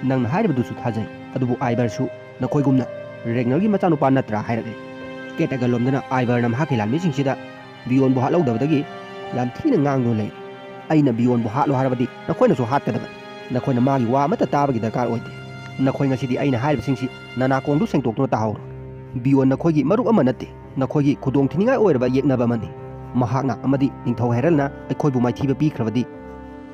"ꯅꯪꯅ ꯍꯥꯏꯔꯤꯕꯗꯨꯁꯨ ꯊꯥꯖꯩ, ꯑꯗꯨꯕꯨ ꯑꯥꯏꯚꯔꯁꯨ ꯅꯈꯣꯏꯒꯨꯝꯅ ꯔꯦꯒꯅꯔꯒꯤ ꯃꯆꯥꯅꯨꯄꯥ ꯅꯠꯇ꯭ꯔꯥ?" ꯍꯥꯏꯔꯛꯂꯤ꯫ ꯀꯦꯇꯒ ꯂꯣꯝꯗꯅ ꯑꯥꯏꯚꯔꯅ ꯃꯍꯥꯛꯀꯤ ꯂꯥꯟꯃꯤꯁꯤꯡꯁꯤꯗ, ꯕꯤꯌꯣꯟꯕꯨ ꯍꯥꯠꯍꯧꯗꯕꯗꯒꯤ ꯌꯥꯝ ꯊꯤꯅ ꯉꯥꯡꯗꯨꯅ ꯂꯩꯔꯤ꯫ ꯑꯩꯅ ꯕꯤꯌꯣꯟꯕꯨ ꯍꯥꯠꯂꯣ ꯍꯥꯏꯔꯕꯗꯤ ꯅꯈꯣꯏꯅꯁꯨ ꯍꯥꯠꯀꯗꯕꯅꯤ꯫ ꯅꯈꯣꯏꯅ ꯃꯥꯒꯤ ꯋꯥ ꯑꯃꯠꯇ ꯇꯥꯕꯒꯤ ꯗꯔꯀꯥꯔ ꯑꯣꯏꯗꯦ꯫ ꯅꯈꯣꯏ ꯉꯁꯤꯗꯤ ꯑꯩꯅ ꯍꯥꯏꯔꯤꯕꯁꯤꯡꯁꯤ ꯅꯅꯥꯀꯣꯡꯗꯨ ꯁꯦꯡꯗꯣꯛꯇꯨꯅ ꯇꯥꯍꯧꯔꯣ꯫ ꯕꯤꯌꯣꯟ ꯅꯈꯣꯏꯒꯤ ꯃꯔꯨꯞ ꯑꯃ ꯅꯠꯇꯦ꯫ ꯅꯈꯣꯏꯒꯤ ꯈꯨꯗꯣꯡ ꯊꯤꯅꯤꯡꯉꯥꯏ ꯑꯣꯏꯔꯕ ꯌꯦꯛꯅꯕ ꯑꯃꯅꯤ꯫ ꯃꯍꯥꯛꯅ ꯑꯃꯗꯤ ꯅꯤꯡꯊꯧ ꯍꯦꯔꯜꯅ ꯑꯩꯈꯣꯏꯕꯨ ꯃꯥꯏꯊꯤꯕ ꯄꯤꯈ꯭ꯔꯕꯗꯤ,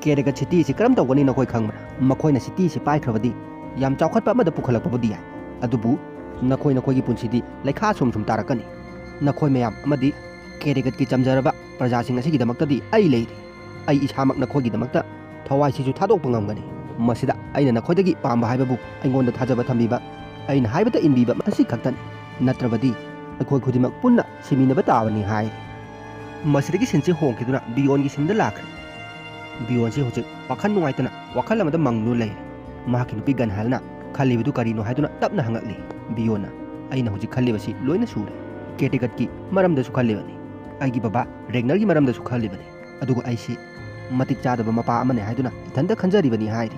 ꯀꯦꯔꯦꯒꯠ ꯁꯤꯇꯤ ꯑꯁꯤ ꯀꯔꯝ ꯇꯧꯒꯅꯤ ꯅꯈꯣꯏ ꯈꯪꯕ꯭ꯔꯥ? ꯃꯈꯣꯏꯅ ꯁꯤꯇꯤ ꯑꯁꯤ ꯄꯥꯏꯈ꯭ꯔꯕꯗꯤ ꯌꯥꯝ ꯆꯥꯎꯈꯠꯄ ꯑꯃꯗ ꯄꯨꯈꯠꯂꯛꯄꯕꯨꯗꯤ ꯌꯥꯏ, ꯑꯗꯨꯕꯨ ꯅꯈꯣꯏ ꯅꯈꯣꯏꯒꯤ ꯄꯨꯟꯁꯤꯗꯤ ꯂꯩꯈꯥ ꯁꯨꯝ ꯁꯨꯝ ꯇꯥꯔꯛꯀꯅꯤ꯫ ꯅꯈꯣꯏ ꯃꯌꯥꯝ ꯑꯃꯗꯤ ꯀꯦꯔꯦꯒꯠꯀꯤ ꯆꯝꯖꯔꯕ ꯄ꯭ꯔꯖꯥꯁꯤꯡ ꯑꯁꯤꯒꯤꯗꯃꯛꯇꯗꯤ ꯑꯩ ꯂꯩꯔꯤ꯫ ꯑꯩ ꯏꯁꯥꯃꯛ ꯅꯈꯣꯏꯒꯤꯗꯃꯛꯇ ꯊꯋꯥꯏꯁꯤꯁꯨ ꯊꯥꯗꯣꯛꯄ ꯉꯝꯒꯅꯤ꯫ ꯃꯁꯤꯗ ꯑꯩꯅ ꯅꯈꯣꯏꯗꯒꯤ ꯄꯥꯝꯕ ꯍꯥꯏꯕꯕꯨ ꯑꯩꯉꯣꯟꯗ ꯊꯥꯖꯕ ꯊꯝꯕꯤꯕ, ꯑꯩꯅ ꯍꯥꯏꯕꯇ ꯏꯟꯕꯤꯕ ꯑꯁꯤ ꯈꯛꯇꯅꯤ꯫ ꯅꯠꯇ꯭ꯔꯕꯗꯤ ꯑꯩꯈꯣꯏ ꯈꯨꯗꯤꯡꯃꯛ ꯄꯨꯟꯅ ꯁꯤꯃꯤꯟꯅꯕ ꯇꯥꯕꯅꯤ ꯍꯥꯏ꯫ ꯃꯁꯤꯗꯒꯤ ꯁꯤꯟꯁꯤ ꯍꯣꯡꯈꯤꯗꯨꯅ ꯕꯤꯌꯣꯟꯒꯤ ꯁꯤꯟꯗ ꯂꯥꯛꯈ꯭ꯔꯦ꯫ ꯕꯤꯌꯣꯟꯁꯤ ꯍꯧꯖꯤꯛ ꯋꯥꯈꯜ ꯅꯨꯡꯉꯥꯏꯇꯅ ꯋꯥꯈꯜ ꯑꯃꯗ ꯃꯪꯗꯨꯅ ꯂꯩꯔꯦ꯫ ꯃꯍꯥꯛꯀꯤ ꯅꯨꯄꯤ ꯒꯟꯍꯥꯏꯜꯅ ꯈꯜꯂꯤꯕꯗꯨ ꯀꯔꯤꯅꯣ ꯍꯥꯏꯗꯨꯅ ꯇꯞꯅ ꯍꯪꯉꯛꯂꯤ꯫ ꯕꯤꯌꯣꯟꯅ, "ꯑꯩꯅ ꯍꯧꯖꯤꯛ ꯈꯜꯂꯤꯕꯁꯤ ꯂꯣꯏꯅ ꯁꯨꯔꯦ꯫ ꯀꯦꯇꯤꯀꯠꯀꯤ ꯃꯔꯝꯗꯁꯨ ꯈꯜꯂꯤꯕꯅꯤ꯫ ꯑꯩꯒꯤ ꯕꯕꯥ ꯔꯦꯒꯅꯔꯒꯤ ꯃꯔꯝꯗꯁꯨ ꯈꯜꯂꯤꯕꯅꯤ꯫ ꯑꯗꯨꯒ ꯑꯩꯁꯤ ꯃꯇꯤꯛ ꯆꯥꯗꯕ ꯃꯄꯥ ꯑꯃꯅꯤ ꯍꯥꯏꯗꯨꯅ ꯏꯊꯟꯇ ꯈꯟꯖꯔꯤꯕꯅꯤ" ꯍꯥꯏꯔꯤ꯫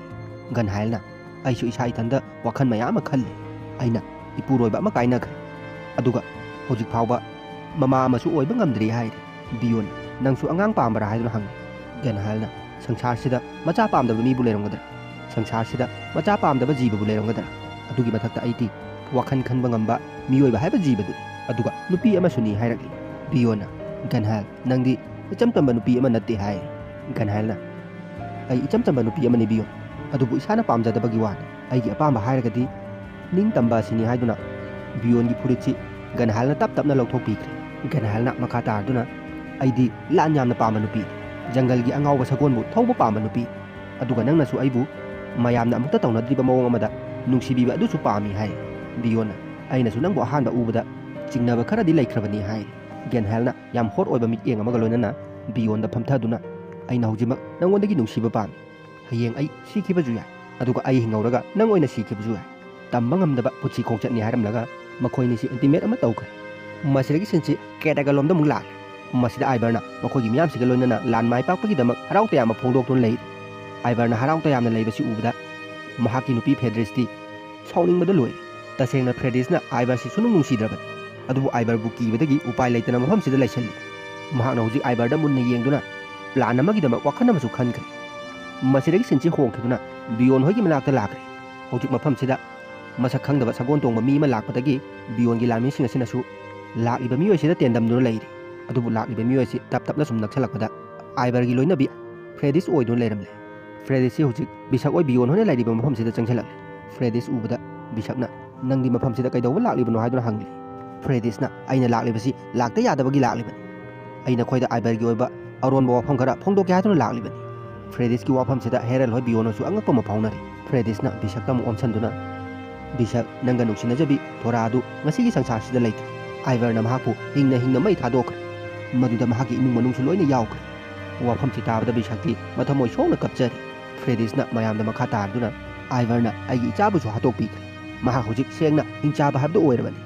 ꯒꯟꯍꯥꯏꯜꯅ, "ꯑꯩꯁꯨ ꯏꯁꯥ ꯏꯊꯟꯇ ꯋꯥꯈꯜ ꯃꯌꯥꯝ ꯑꯃ ꯈꯜꯂꯤ꯫ ꯑꯩꯅ ꯏꯄꯨꯔꯣꯏꯕ ꯑꯃ ꯀꯥꯏꯅꯈ꯭ꯔꯦ꯫ ꯑꯗꯨꯒ ꯍꯧꯖꯤꯛ ꯐꯥꯎꯕ ꯃꯃꯥ ꯑꯃꯁꯨ ꯑꯣꯏꯕ ꯉꯝꯗ꯭ꯔꯤ" ꯍꯥꯏꯔꯤ꯫ ꯕꯤꯌꯣꯟ, "ꯅꯪꯁꯨ ꯑꯉꯥꯡ ꯄꯥꯝꯕ꯭ꯔꯥ?" ꯍꯥꯏꯗꯨꯅ ꯍꯪꯉꯤ꯫ ꯒꯟꯍꯥꯏꯜꯅ, "ꯁꯪꯁꯥꯔꯁꯤꯗ ꯃꯆꯥ ꯄꯥꯝꯗꯕ ꯃꯤꯕꯨ ꯂꯩꯔꯝꯒꯗ꯭ꯔꯥ? ꯁꯪꯁꯥꯔꯁꯤꯗ ꯃꯆꯥ ꯄꯥꯝꯗꯕ ꯖꯤꯕꯕꯨ ꯂꯩꯔꯝꯒꯗ꯭ꯔꯥ? ꯑꯗꯨꯒꯤ ꯃꯊꯛꯇ ꯑꯩꯗꯤ ꯋꯥꯈꯜ ꯈꯟꯕ ꯉꯝꯕ ꯃꯤꯑꯣꯏꯕ ꯍꯥꯏꯕ ꯖꯤꯕꯗꯨꯅꯤ꯫ ꯑꯗꯨꯒ ꯅꯨꯄꯤ ꯑꯃꯁꯨꯅꯤ" ꯍꯥꯏꯔꯛꯂꯤ꯫ ꯕꯤꯌꯣꯟꯅ, "ꯒꯟꯍꯥꯏꯜ, ꯅꯪꯗꯤ ꯏꯆꯝ ꯆꯝꯕ ꯅꯨꯄꯤ ꯑꯃ ꯅꯠꯇꯦ" ꯍꯥꯏ꯫ ꯒꯟꯍꯥꯏꯜꯅ, "ꯑꯩ ꯏꯆꯝ ꯆꯝꯕ ꯅꯨꯄꯤ ꯑꯃꯅꯤ ꯕꯤꯌꯣꯟ, ꯑꯗꯨꯕꯨ ꯏꯁꯥꯅ ꯄꯥꯝꯖꯗꯕꯒꯤ ꯋꯥꯅꯤ꯫ ꯑꯩꯒꯤ ꯑꯄꯥꯝꯕ ꯍꯥꯏꯔꯒꯗꯤ ꯅꯤꯡꯇꯝꯕ ꯑꯁꯤꯅꯤ" ꯍꯥꯏꯗꯨꯅ ꯕꯤꯌꯣꯟꯒꯤ ꯐꯨꯔꯤꯠꯁꯤ ꯒꯟꯍꯥꯏꯜꯅ ꯇꯞ ꯇꯞꯅ ꯂꯧꯊꯣꯛꯄꯤꯈ꯭ꯔꯦ꯫ ꯒꯟꯍꯥꯏꯜꯅ ꯃꯈꯥ ꯇꯥꯔꯗꯨꯅ, "ꯑꯩꯗꯤ ꯂꯥꯟ ꯌꯥꯝꯅ ꯄꯥꯝꯕ ꯅꯨꯄꯤ, ꯖꯪꯒꯜꯒꯤ ꯑꯉꯥꯎꯕ ꯁꯒꯣꯜꯕꯨ ꯊꯧꯕ ꯄꯥꯝꯕ ꯅꯨꯄꯤ, ꯑꯗꯨꯒ ꯅꯪꯅꯁꯨ ꯑꯩꯕꯨ ꯃꯌꯥꯝꯅ ꯑꯃꯨꯛꯇ ꯇꯧꯅꯗ꯭ꯔꯤꯕ ꯃꯑꯣꯡ ꯑꯃꯗ ꯅꯨꯡꯁꯤꯕꯤꯕ ꯑꯗꯨꯁꯨ ꯄꯥꯝꯃꯤ" ꯍꯥꯏ꯫ ꯕꯤꯌꯣꯟꯅ, "ꯑꯩꯅꯁꯨ ꯅꯪꯕꯨ ꯑꯍꯥꯟꯕ ꯎꯕꯗ ꯆꯤꯡꯅꯕ ꯈꯔꯗꯤ ꯂꯩꯈ꯭ꯔꯕꯅꯤ" ꯍꯥꯏ꯫ ꯒꯟꯍꯥꯏꯜꯅ ꯌꯥꯝ ꯍꯣꯠ ꯑꯣꯏꯕ ꯃꯤꯠꯌꯦꯡ ꯑꯃꯒ ꯂꯣꯏꯅꯅ ꯕꯤꯌꯣꯟꯗ ꯐꯝꯊꯗꯨꯅ, "ꯑꯩꯅ ꯍꯧꯖꯤꯛꯃꯛ ꯅꯪꯉꯣꯟꯗꯒꯤ ꯅꯨꯡꯁꯤꯕ ꯄꯥꯝꯃꯤ꯫ ꯍꯌꯦꯡ ꯑꯩ ꯁꯤꯈꯤꯕꯁꯨ ꯌꯥꯏ, ꯑꯗꯨꯒ ꯑꯩ ꯍꯤꯡꯍꯧꯔꯒ ꯅꯪ ꯑꯣꯏꯅ ꯁꯤꯈꯤꯕꯁꯨ ꯌꯥꯏ꯫ ꯇꯝꯕ ꯉꯝꯗꯕ ꯄꯨꯟꯁꯤ ꯈꯣꯡꯆꯠꯅꯤ" ꯍꯥꯏꯔꯝꯂꯒ ꯃꯈꯣꯏꯅꯤꯁꯤ ꯏꯟꯇꯤꯃꯦꯠ ꯑꯃ ꯇꯧꯈ꯭ꯔꯦ꯫ ꯃꯁꯤꯗꯒꯤ ꯁꯤꯟꯁꯤ ꯀꯦꯇꯥꯒꯂꯣꯝꯗ ꯑꯃꯨꯛ ꯂꯥꯛꯂꯦ꯫ ꯃꯁꯤꯗ ꯑꯥꯏꯕꯔꯅ ꯃꯈꯣꯏꯒꯤ ꯃꯤꯌꯥꯝꯁꯤꯒ ꯂꯣꯏꯅꯅ ꯂꯥꯟ ꯃꯥꯏ ꯄꯥꯛꯄꯒꯤꯗꯃꯛ ꯍꯔꯥꯎ ꯇꯌꯥꯝꯕ ꯐꯣꯡꯗꯣꯛꯇꯨꯅ ꯂꯩꯔꯤ꯫ ꯑꯥꯏꯕꯔꯅ ꯍꯔꯥꯎ ꯇꯌꯥꯝꯅ ꯂꯩꯕꯁꯤ ꯎꯕꯗ ꯃꯍꯥꯛꯀꯤ ꯅꯨꯄꯤ ꯐꯦꯗ꯭ꯔꯤꯁꯇꯤ ꯁꯥꯎꯅꯤꯡꯕꯗ ꯂꯣꯏꯔꯦ꯫ ꯇꯁꯦꯡꯅ ꯐ꯭ꯔꯦꯗꯤꯁꯅ ꯑꯥꯏꯕꯔꯁꯤ ꯁꯨꯡꯅꯨꯡ ꯅꯨꯡꯁꯤꯗ꯭ꯔꯕꯅꯤ꯫ ꯑꯗꯨꯕꯨ ꯑꯥꯏꯕꯔꯕꯨ ꯀꯤꯕꯗꯒꯤ ꯎꯄꯥꯏ ꯂꯩꯇꯅ ꯃꯐꯝꯁꯤꯗ ꯂꯩꯁꯜꯂꯤ꯫ ꯃꯍꯥꯛꯅ ꯍꯧꯖꯤꯛ ꯑꯥꯏꯕꯔꯗ ꯃꯨꯟꯅ ꯌꯦꯡꯗꯨꯅ ꯄ꯭ꯂꯥꯟ ꯑꯃꯒꯤꯗꯃꯛ ꯋꯥꯈꯜ ꯑꯃꯁꯨ ꯈꯟꯈ꯭ꯔꯦ꯫ ꯃꯁꯤꯗꯒꯤ ꯁꯤꯟꯁꯤ ꯍꯣꯡꯈꯤꯗꯨꯅ ꯕꯤꯌꯣꯟ ꯍꯣꯏꯒꯤ ꯃꯅꯥꯛꯇ ꯂꯥꯛꯈ꯭ꯔꯦ꯫ ꯍꯧꯖꯤꯛ ꯃꯐꯝꯁꯤꯗ ꯃꯁꯛ ꯈꯪꯗꯕ ꯁꯒꯣꯜ ꯇꯣꯡꯕ ꯃꯤ ꯑꯃ ꯂꯥꯛꯄꯗꯒꯤ ꯕꯤꯌꯣꯟꯒꯤ ꯂꯥꯟꯃꯤꯁꯤꯡ ꯑꯁꯤꯅꯁꯨ ꯂꯥꯛꯂꯤꯕ ꯃꯤꯑꯣꯏꯁꯤꯗ ꯇꯦꯟꯗꯝꯗꯨꯅ ꯂꯩꯔꯤ꯫ ꯑꯗꯨꯕꯨ ꯂꯥꯛꯂꯤꯕ ꯃꯤꯑꯣꯏ ꯑꯁꯤ ꯇꯞ ꯇꯞꯅ ꯁꯨꯝ ꯅꯛꯁꯜꯂꯛꯄꯗ ꯑꯥꯏꯕꯔꯒꯤ ꯂꯣꯏꯅꯕꯤ ꯐ꯭ꯔꯦꯗꯤꯁ ꯑꯣꯏꯗꯨꯅ ꯂꯩꯔꯝꯂꯦ꯫ ꯐ꯭ꯔꯦꯗꯤꯁꯁꯤ ꯍꯧꯖꯤꯛ ꯕꯤꯁꯛ ꯑꯣꯏ ꯕꯤꯌꯣꯟ ꯍꯣꯏꯅ ꯂꯩꯔꯤꯕ ꯃꯐꯝꯁꯤꯗ ꯆꯪꯁꯤꯜꯂꯛꯂꯦ꯫ ꯐ꯭ꯔꯦꯗꯤꯁ ꯎꯕꯗ ꯕꯤꯁꯛꯅ, "ꯅꯪꯗꯤ ꯃꯐꯝꯁꯤꯗ ꯀꯩꯗꯧꯕ ꯂꯥꯛꯂꯤꯕꯅꯣ?" ꯍꯥꯏꯗꯨꯅ ꯍꯪꯂꯤ꯫ ꯐ꯭ꯔꯦꯗꯤꯁꯅ, "ꯑꯩꯅ ꯂꯥꯛꯂꯤꯕꯁꯤ ꯂꯥꯛꯇ ꯌꯥꯗꯕꯒꯤ ꯂꯥꯛꯂꯤꯕꯅꯤ꯫ ꯑꯩ ꯅꯈꯣꯏꯗ ꯑꯥꯏꯕꯔꯒꯤ ꯑꯣꯏꯕ ꯑꯔꯣꯟꯕ ꯋꯥꯐꯝ ꯈꯔ ꯐꯣꯡꯗꯣꯛꯀꯦ ꯍꯥꯏꯗꯨꯅ ꯂꯥꯛꯂꯤꯕꯅꯤ꯫" ꯐ꯭ꯔꯦꯗꯤꯁꯀꯤ ꯋꯥꯐꯝꯁꯤꯗ ꯍꯦꯔꯜ ꯍꯣꯏ ꯕꯤꯌꯣꯟ ꯍꯣꯏꯁꯨ ꯑꯉꯛꯄ ꯑꯃ ꯐꯥꯎꯅꯔꯤ꯫ ꯐ꯭ꯔꯦꯗꯤꯁꯅ ꯕꯤꯁꯛꯇ ꯑꯃꯨꯛ ꯑꯣꯟꯁꯤꯟꯗꯨꯅ, "ꯕꯤꯁꯛ, ꯅꯪꯒ ꯅꯨꯡꯁꯤꯅꯖꯕꯤ ꯊꯣꯔꯥ ꯑꯗꯨ ꯉꯁꯤꯒꯤ ꯁꯪꯁꯥꯔꯁꯤꯗ ꯂꯩꯇ꯭ꯔꯦ꯫ ꯑꯥꯏꯕꯔꯅ ꯃꯍꯥꯛꯄꯨ ꯍꯤꯡꯅ ꯍꯤꯡꯅ ꯃꯩ ꯊꯥꯗꯣꯛꯈ꯭ꯔꯦ꯫ ꯃꯗꯨꯗ ꯃꯍꯥꯛꯀꯤ ꯏꯃꯨꯡ ꯃꯅꯨꯡꯁꯨ ꯂꯣꯏꯅ ꯌꯥꯎꯈ꯭ꯔꯦ꯫" ꯋꯥꯐꯝꯁꯤ ꯇꯥꯕꯗ ꯕꯤꯁꯛꯇꯤ ꯃꯊꯃꯣꯏ ꯁꯣꯛꯅ ꯀꯞꯆꯔꯤ꯫ ꯐ꯭ꯔꯦꯗꯤꯁꯅ ꯃꯌꯥꯝꯗ ꯃꯈꯥ ꯇꯥꯔꯗꯨꯅ, "ꯑꯥꯏꯕꯔꯅ ꯑꯩꯒꯤ ꯏꯆꯥꯕꯨꯁꯨ ꯍꯥꯠꯇꯣꯛꯄꯤꯈ꯭ꯔꯦ꯫ ꯃꯍꯥꯛ ꯍꯧꯖꯤꯛ ꯁꯦꯡꯅ ꯍꯤꯡꯆꯥꯕ ꯍꯥꯏꯕꯗꯨ ꯑꯣꯏꯔꯕꯅꯤ꯫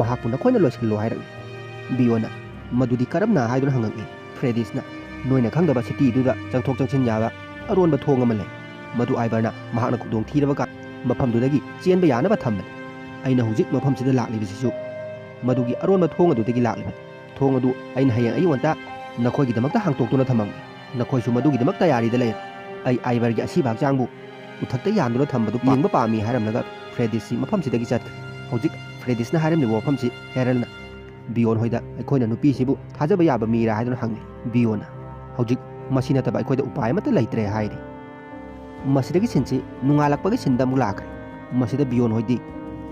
ꯃꯍꯥꯛꯄꯨ ꯅꯈꯣꯏꯅ ꯂꯣꯏꯁꯤꯜꯂꯣ" ꯍꯥꯏꯔꯛꯂꯤ꯫ ꯕꯤꯌꯣꯟꯅ, "ꯃꯗꯨꯗꯤ ꯀꯔꯝꯅ?" ꯍꯥꯏꯗꯨꯅ ꯍꯪꯉꯛꯏ꯫ ꯐ꯭ꯔꯦꯗꯤꯁꯅ, "ꯅꯣꯏꯅ ꯈꯪꯗꯕ ꯁꯤꯇꯤꯗꯨꯗ ꯆꯪꯊꯣꯛ ꯆꯪꯁꯤꯟ ꯌꯥꯕ ꯑꯔꯣꯟꯕ ꯊꯣꯡ ꯑꯃ ꯂꯩ꯫ ꯃꯗꯨ ꯑꯥꯏꯕꯔꯅ ꯃꯍꯥꯛꯅ ꯈꯨꯗꯣꯡ ꯊꯤꯔꯕ ꯀꯥꯟ ꯃꯐꯝꯗꯨꯗꯒꯤ ꯆꯦꯟꯕ ꯌꯥꯅꯕ ꯊꯝꯕꯅꯤ꯫ ꯑꯩꯅ ꯍꯧꯖꯤꯛ ꯃꯐꯝꯁꯤꯗ ꯂꯥꯛꯂꯤꯕꯁꯤꯁꯨ ꯃꯗꯨꯒꯤ ꯑꯔꯣꯟꯕ ꯊꯣꯡ ꯑꯗꯨꯗꯒꯤ ꯂꯥꯛꯂꯤꯕꯅꯤ꯫ ꯊꯣꯡ ꯑꯗꯨ ꯑꯩꯅ ꯍꯌꯦꯡ ꯑꯌꯨꯛ ꯉꯟꯇꯥ ꯅꯈꯣꯏꯒꯤꯗꯃꯛꯇ ꯍꯥꯡꯇꯣꯛꯇꯨꯅ ꯊꯝꯃꯝꯒꯦ꯫ ꯅꯈꯣꯏꯁꯨ ꯃꯗꯨꯒꯤꯗꯃꯛ ꯇꯌꯥꯔꯤꯗ ꯂꯩꯔꯣ꯫ ꯑꯩ ꯑꯥꯏꯕꯔꯒꯤ ꯑꯁꯤꯕ ꯍꯛꯆꯥꯡꯕꯨ ꯎꯊꯛꯇ ꯌꯥꯟꯗꯨꯅ ꯊꯝꯕꯗꯨ ꯌꯦꯡꯕ ꯄꯥꯝꯃꯤ" ꯍꯥꯏꯔꯝꯂꯒ ꯐ꯭ꯔꯦꯗꯤꯁꯁꯤ ꯃꯐꯝꯁꯤꯗꯒꯤ ꯆꯠꯈ꯭ꯔꯦ꯫ ꯍꯧꯖꯤꯛ ꯐ꯭ꯔꯦꯗꯤꯁꯅ ꯍꯥꯏꯔꯝꯂꯤꯕ ꯋꯥꯐꯝꯁꯤ ꯍꯦꯔꯜꯅ ꯕꯤꯌꯣꯟ ꯍꯣꯏꯗ, "ꯑꯩꯈꯣꯏꯅ ꯅꯨꯄꯤꯁꯤꯕꯨ ꯊꯥꯖꯕ ꯌꯥꯕ ꯃꯤꯔꯥ?" ꯍꯥꯏꯗꯨꯅ ꯍꯪꯂꯤ꯫ ꯕꯤꯌꯣꯟꯅ, "ꯍꯧꯖꯤꯛ ꯃꯁꯤ ꯅꯠꯇꯕ ꯑꯩꯈꯣꯏꯗ ꯎꯄꯥꯏ ꯑꯃꯠꯇ ꯂꯩꯇ꯭ꯔꯦ" ꯍꯥꯏꯔꯤ꯫ ꯃꯁꯤꯗꯒꯤ ꯁꯤꯟꯁꯤ ꯅꯣꯡꯉꯥꯜꯂꯛꯄꯒꯤ ꯁꯤꯟꯗ ꯑꯃꯨꯛ ꯂꯥꯛꯈ꯭ꯔꯦ꯫ ꯃꯁꯤꯗ ꯕꯤꯌꯣꯟ ꯍꯣꯏꯗꯤ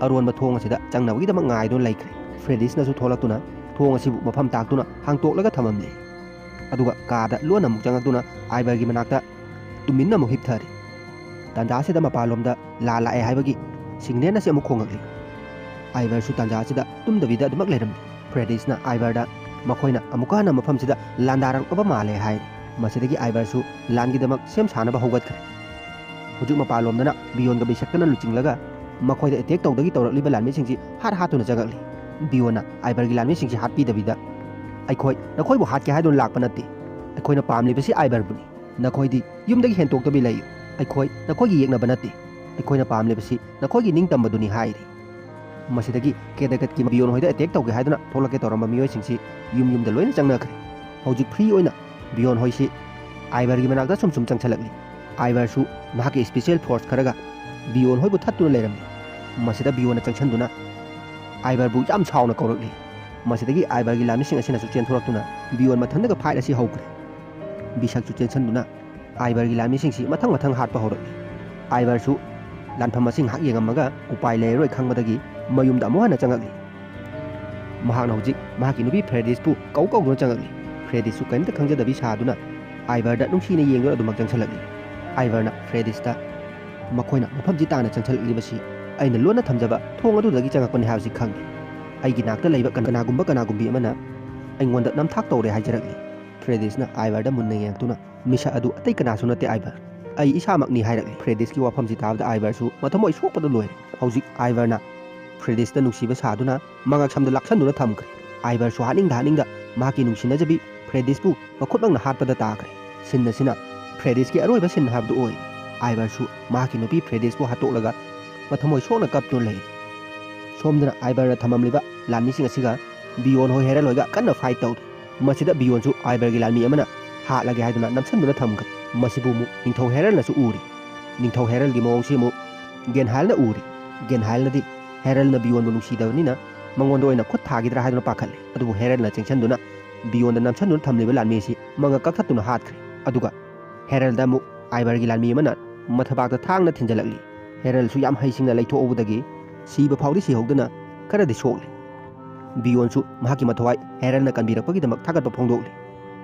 ꯑꯔꯣꯟꯕ ꯊꯣꯡ ꯑꯁꯤꯗ ꯆꯪꯅꯕꯒꯤꯗꯃꯛ ꯉꯥꯏꯗꯨꯅ ꯂꯩꯈ꯭ꯔꯦ꯫ ꯐ꯭ꯔꯦꯗꯤꯁꯅꯁꯨ ꯊꯣꯛꯂꯛꯇꯨꯅ ꯊꯣꯡ ꯑꯁꯤꯕꯨ ꯃꯐꯝ ꯇꯥꯛꯇꯨꯅ ꯍꯥꯡꯇꯣꯛꯂꯒ ꯊꯝꯃꯝꯂꯦ꯫ ꯑꯗꯨꯒ ꯀꯥꯗ ꯂꯣꯟꯅ ꯑꯃꯨꯛ ꯆꯪꯂꯛꯇꯨꯅ ꯑꯥꯏꯕꯔꯒꯤ ꯃꯅꯥꯛꯇ ꯇꯨꯃꯤꯟꯅ ꯑꯃꯨꯛ ꯍꯤꯞꯊꯔꯤ꯫ ꯇꯥꯟꯖꯥ ꯑꯁꯤꯗ ꯃꯄꯥꯟꯂꯣꯝꯗ ꯂꯥꯟ ꯂꯥꯛꯑꯦ ꯍꯥꯏꯕꯒꯤ ꯁꯤꯒꯅꯦꯜ ꯑꯁꯤ ꯑꯃꯨꯛ ꯈꯣꯡꯂꯛꯂꯤ꯫ ꯑꯥꯏꯕꯔꯁꯨ ꯇꯥꯟꯖꯥ ꯑꯁꯤꯗ ꯇꯨꯝꯗꯕꯤꯗ ꯑꯗꯨꯃꯛ ꯂꯩꯔꯝꯂꯤ꯫ ꯐ꯭ꯔꯦꯗꯤꯁꯅ ꯑꯥꯏꯕꯔꯗ ꯃꯈꯣꯏꯅ ꯑꯃꯨꯛꯀ ꯍꯟꯅ ꯃꯐꯝꯁꯤꯗ ꯂꯥꯟꯗꯥꯔꯛꯂꯕ ꯃꯥꯜꯂꯦ ꯍꯥꯏꯔꯤ꯫ ꯃꯁꯤꯗꯒꯤ ꯑꯥꯏꯕꯔꯁꯨ ꯂꯥꯟꯒꯤꯗꯃꯛ ꯁꯦꯝ ꯁꯥꯅꯕ ꯍꯧꯒꯠꯈ꯭ꯔꯦ꯫ ꯍꯧꯖꯤꯛ ꯃꯄꯥꯟꯂꯣꯝꯗꯅ ꯕꯤꯌꯣꯟꯒ ꯕꯤꯁꯛꯇꯅ ꯂꯨꯆꯤꯡꯂꯒ ꯃꯈꯣꯏꯗ ꯑꯦꯇꯦꯛ ꯇꯧꯗꯒꯤ ꯇꯧꯔꯛꯂꯤꯕ ꯂꯥꯟꯃꯤꯁꯤꯡꯁꯤ ꯍꯥꯠ ꯍꯥꯠꯇꯨꯅ ꯆꯪꯉꯛꯂꯤ꯫ ꯕꯤꯌꯣꯟꯅ ꯑꯥꯏꯕꯔꯒꯤ ꯂꯥꯟꯃꯤꯁꯤꯡꯁꯤ ꯍꯥꯠꯄꯤꯗꯕꯤꯗ, "ꯑꯩꯈꯣꯏ ꯅꯈꯣꯏꯕꯨ ꯍꯥꯠꯀꯦ ꯍꯥꯏꯗꯨꯅ ꯂꯥꯛꯄ ꯅꯠꯇꯦ꯫ ꯑꯩꯈꯣꯏꯅ ꯄꯥꯝꯂꯤꯕꯁꯤ ꯑꯥꯏꯕꯔꯕꯨꯅꯤ꯫ ꯅꯈꯣꯏꯗꯤ ꯌꯨꯝꯗꯒꯤ ꯍꯦꯟꯇꯣꯛꯇꯕꯤ ꯂꯩꯌꯨ꯫ ꯑꯩꯈꯣꯏ ꯅꯈꯣꯏꯒꯤ ꯌꯦꯛꯅꯕ ꯅꯠꯇꯦ꯫ ꯑꯩꯈꯣꯏꯅ ꯄꯥꯝꯂꯤꯕꯁꯤ ꯅꯈꯣꯏꯒꯤ ꯅꯤꯡꯇꯝꯕꯗꯨꯅꯤ" ꯍꯥꯏꯔꯤ꯫ ꯃꯁꯤꯗꯒꯤ ꯀꯦꯗꯒꯠꯀꯤ ꯕꯤꯌꯣꯟ ꯍꯣꯏꯗ ꯑꯦꯇꯦꯛ ꯇꯧꯒꯦ ꯍꯥꯏꯗꯨꯅ ꯊꯣꯛꯂꯛꯀꯦ ꯇꯧꯔꯝꯕ ꯃꯤꯑꯣꯏꯁꯤꯡꯁꯤ ꯌꯨꯝ ꯌꯨꯝꯗ ꯂꯣꯏꯅ ꯆꯪꯅꯈ꯭ꯔꯦ꯫ ꯍꯧꯖꯤꯛ ꯐ꯭ꯔꯤ ꯑꯣꯏꯅ ꯕꯤꯌꯣꯟ ꯍꯣꯏꯁꯤ ꯑꯥꯏꯕꯔꯒꯤ ꯃꯅꯥꯛꯇ ꯁꯨꯝ ꯁꯨꯝ ꯆꯪꯁꯤꯜꯂꯛꯂꯤ꯫ ꯑꯥꯏꯕꯔꯁꯨ ꯃꯍꯥꯛꯀꯤ ꯁ꯭ꯄꯦꯁꯤꯌꯦꯜ ꯐꯣꯔꯁ ꯈꯔꯒ ꯕꯤꯌꯣꯟ ꯍꯣꯏꯕꯨ ꯊꯠꯇꯨꯅ ꯂꯩꯔꯝꯃꯤ꯫ ꯃꯁꯤꯗ ꯕꯤꯌꯣꯟꯅ ꯆꯪꯁꯤꯟꯗꯨꯅ ꯑꯥꯏꯕꯔꯕꯨ ꯌꯥꯝ ꯁꯥꯎꯅ ꯀꯧꯔꯛꯂꯤ꯫ ꯃꯁꯤꯗꯒꯤ ꯑꯥꯏꯕꯔꯒꯤ ꯂꯥꯟꯃꯤꯁꯤꯡ ꯑꯁꯤꯅꯁꯨ ꯆꯦꯟꯊꯣꯔꯛꯇꯨꯅ ꯕꯤꯌꯣꯟ ꯃꯊꯟꯗꯒ ꯐꯥꯏꯠ ꯑꯁꯤ ꯍꯧꯈ꯭ꯔꯦ꯫ ꯕꯤꯁꯛꯁꯨ ꯆꯦꯟꯁꯤꯟꯗꯨꯅ ꯑꯥꯏꯕꯔꯒꯤ ꯂꯥꯟꯃꯤꯁꯤꯡꯁꯤ ꯃꯊꯪ ꯃꯊꯪ ꯍꯥꯠꯄ ꯍꯧꯔꯛꯂꯤ꯫ ꯑꯥꯏꯕꯔꯁꯨ ꯂꯥꯟꯐꯝ ꯑꯁꯤ ꯉꯥꯏꯍꯥꯛ ꯌꯦꯡꯉꯝꯃꯒ ꯎꯄꯥꯏ ꯂꯩꯔꯔꯣꯏ ꯈꯪꯕꯗꯒꯤ ꯃꯌꯨꯝꯗ ꯑꯃꯨꯛ ꯍꯟꯅ ꯆꯪꯉꯛꯂꯤ꯫ ꯃꯍꯥꯛꯅ ꯍꯧꯖꯤꯛ ꯃꯍꯥꯛꯀꯤ ꯅꯨꯄꯤ ꯐ꯭ꯔꯦꯗꯤꯁꯄꯨ ꯀꯧ ꯀꯧꯗꯨꯅ ꯆꯪꯉꯛꯂꯤ꯫ ꯐ꯭ꯔꯦꯗꯤꯁꯁꯨ ꯀꯔꯤꯝꯇ ꯈꯪꯖꯗꯕꯤ ꯁꯥꯗꯨꯅ ꯑꯥꯏꯕꯔꯗ ꯅꯨꯡꯁꯤꯅ ꯌꯦꯡꯗꯨꯅ ꯑꯗꯨꯃꯛ ꯆꯪꯁꯤꯜꯂꯛꯂꯤ꯫ ꯑꯥꯏꯕꯔꯅ ꯐ꯭ꯔꯦꯗꯤꯁꯇ "ꯃꯈꯣꯏꯅ ꯃꯐꯝꯁꯤ ꯇꯥꯅ ꯆꯪꯁꯤꯜꯂꯛꯂꯤꯕꯁꯤ ꯑꯩꯅ ꯂꯣꯟꯅ ꯊꯝꯖꯕ ꯊꯣꯡ ꯑꯗꯨꯗꯒꯤ ꯆꯪꯉꯛꯄꯅꯤ ꯍꯥꯏꯕꯁꯤ ꯈꯪꯏ꯫ ꯑꯩꯒꯤ ꯅꯥꯛꯇ ꯂꯩꯕ ꯀꯅꯥꯒꯨꯝꯕ ꯀꯅꯥꯒꯨꯝꯕꯤ ꯑꯃꯅ ꯑꯩꯉꯣꯟꯗ ꯅꯝꯊꯥꯛ ꯇꯧꯔꯦ" ꯍꯥꯏꯖꯔꯛꯂꯤ꯫ ꯐ꯭ꯔꯦꯗꯤꯁꯅ ꯑꯥꯏꯕꯔꯗ ꯃꯨꯟꯅ ꯌꯦꯡꯂꯛꯇꯨꯅ "ꯃꯤꯁꯛ ꯑꯗꯨ ꯑꯇꯩ ꯀꯅꯥꯁꯨ ꯅꯠꯇꯦ ꯑꯥꯏꯕꯔ, ꯑꯩ ꯏꯁꯥꯃꯛꯅꯤ" ꯍꯥꯏꯔꯛꯂꯤ꯫ ꯐ꯭ꯔꯦꯗꯤꯁꯀꯤ ꯋꯥꯐꯝꯁꯤ ꯇꯥꯕꯗ ꯑꯥꯏꯕꯔꯁꯨ ꯃꯊꯃꯣꯏ ꯁꯣꯛꯄꯗ ꯂꯣꯏꯔꯦ꯫ ꯍꯧꯖꯤꯛ ꯑꯥꯏꯕꯔꯅ ꯐ꯭ꯔꯦꯗꯤꯁꯇ ꯅꯨꯡꯁꯤꯕ ꯁꯥꯗꯨꯅ ꯃꯉꯛꯁꯝꯗ ꯂꯥꯛꯁꯟꯗꯨꯅ ꯊꯝꯈ꯭ꯔꯦ꯫ ꯑꯥꯏꯕꯔꯁꯨ ꯍꯥꯠꯅꯤꯡꯗ ꯍꯥꯠꯅꯤꯡꯗ ꯃꯍꯥꯛꯀꯤ ꯅꯨꯡꯁꯤꯅꯖꯕꯤ ꯐ꯭ꯔꯦꯗꯤꯁꯄꯨ ꯃꯈꯨꯠꯃꯛꯅ ꯍꯥꯠꯄꯗ ꯇꯥꯈ꯭ꯔꯦ꯫ ꯁꯤꯟ ꯑꯁꯤꯅ ꯐ꯭ꯔꯦꯗꯤꯁꯀꯤ ꯑꯔꯣꯏꯕ ꯁꯤꯟ ꯍꯥꯏꯕꯗꯨ ꯑꯣꯏ꯫ ꯑꯥꯏꯕꯔꯁꯨ ꯃꯍꯥꯛꯀꯤ ꯅꯨꯄꯤ ꯐ꯭ꯔꯦꯗꯤꯁꯄꯨ ꯍꯥꯠꯇꯣꯛꯂꯒ ꯃꯊꯃꯣꯏ ꯁꯣꯛꯅ ꯀꯞꯇꯨꯅ ꯂꯩꯔꯤ꯫ ꯁꯣꯝꯗꯅ ꯑꯥꯏꯕꯔꯅ ꯊꯝꯃꯝꯂꯤꯕ ꯂꯥꯟꯃꯤꯁꯤꯡ ꯑꯁꯤꯒ ꯕꯤꯌꯣꯟ ꯍꯣꯏ ꯍꯦꯔꯜ ꯍꯣꯏꯒ ꯀꯟꯅ ꯐꯥꯏꯠ ꯇꯧꯔꯤ꯫ ꯃꯁꯤꯗ ꯕꯤꯌꯣꯟꯁꯨ ꯑꯥꯏꯕꯔꯒꯤ ꯂꯥꯟꯃꯤ ꯑꯃꯅ ꯍꯥꯠꯂꯒꯦ ꯍꯥꯏꯗꯨꯅ ꯅꯝꯁꯤꯟꯗꯨꯅ ꯊꯝꯈ꯭ꯔꯦ꯫ ꯃꯁꯤꯕꯨ ꯑꯃꯨꯛ ꯅꯤꯡꯊꯧ ꯍꯦꯔꯜꯅꯁꯨ ꯎꯔꯤ꯫ ꯅꯤꯡꯊꯧ ꯍꯦꯔꯜꯒꯤ ꯃꯑꯣꯡꯁꯤ ꯑꯃꯨꯛ ꯒꯦꯟꯍꯥꯏꯜꯅ ꯎꯔꯤ꯫ ꯒꯦꯟꯍꯥꯏꯜꯅꯗꯤ ꯍꯦꯔꯜꯅ ꯕꯤꯌꯣꯟꯕꯨ ꯅꯨꯡꯁꯤꯗꯕꯅꯤꯅ ꯃꯉꯣꯟꯗ ꯑꯣꯏꯅ ꯈꯨꯠ ꯊꯥꯈꯤꯗ꯭ꯔꯥ ꯍꯥꯏꯗꯨꯅ ꯄꯥꯈꯠꯂꯤ꯫ ꯑꯗꯨꯕꯨ ꯍꯦꯔꯜꯅ ꯆꯦꯟꯁꯤꯟꯗꯨꯅ ꯕꯤꯌꯣꯟꯗ ꯅꯝꯁꯤꯟꯗꯨꯅ ꯊꯝꯂꯤꯕ ꯂꯥꯟꯃꯤ ꯑꯁꯤ ꯃꯉꯛ ꯀꯛꯊꯠꯇꯨꯅ ꯍꯥꯠꯈ꯭ꯔꯦ꯫ ꯑꯗꯨꯒ ꯍꯦꯔꯜꯗ ꯑꯃꯨꯛ ꯑꯥꯏꯕꯔꯒꯤ ꯂꯥꯟꯃꯤ ꯑꯃꯅ ꯃꯊꯕꯥꯛꯇ ꯊꯥꯡꯅ ꯊꯤꯟꯖꯜꯂꯛꯂꯤ꯫ ꯍꯦꯔꯜꯁꯨ ꯌꯥꯝ ꯍꯩꯁꯤꯡꯅ ꯂꯩꯊꯣꯛꯍꯧꯕꯗꯒꯤ ꯁꯤꯕ ꯐꯥꯎꯗꯤ ꯁꯤꯍꯧꯗꯅ ꯈꯔꯗꯤ ꯁꯣꯛꯂꯤ꯫ ꯕꯤꯌꯣꯟꯁꯨ ꯃꯍꯥꯛꯀꯤ ꯃꯊꯧꯋꯥꯏ ꯍꯦꯔꯜꯅ ꯀꯟꯕꯤꯔꯛꯄꯒꯤꯗꯃꯛ ꯊꯥꯒꯠꯄ ꯐꯣꯡꯗꯣꯛꯂꯤ꯫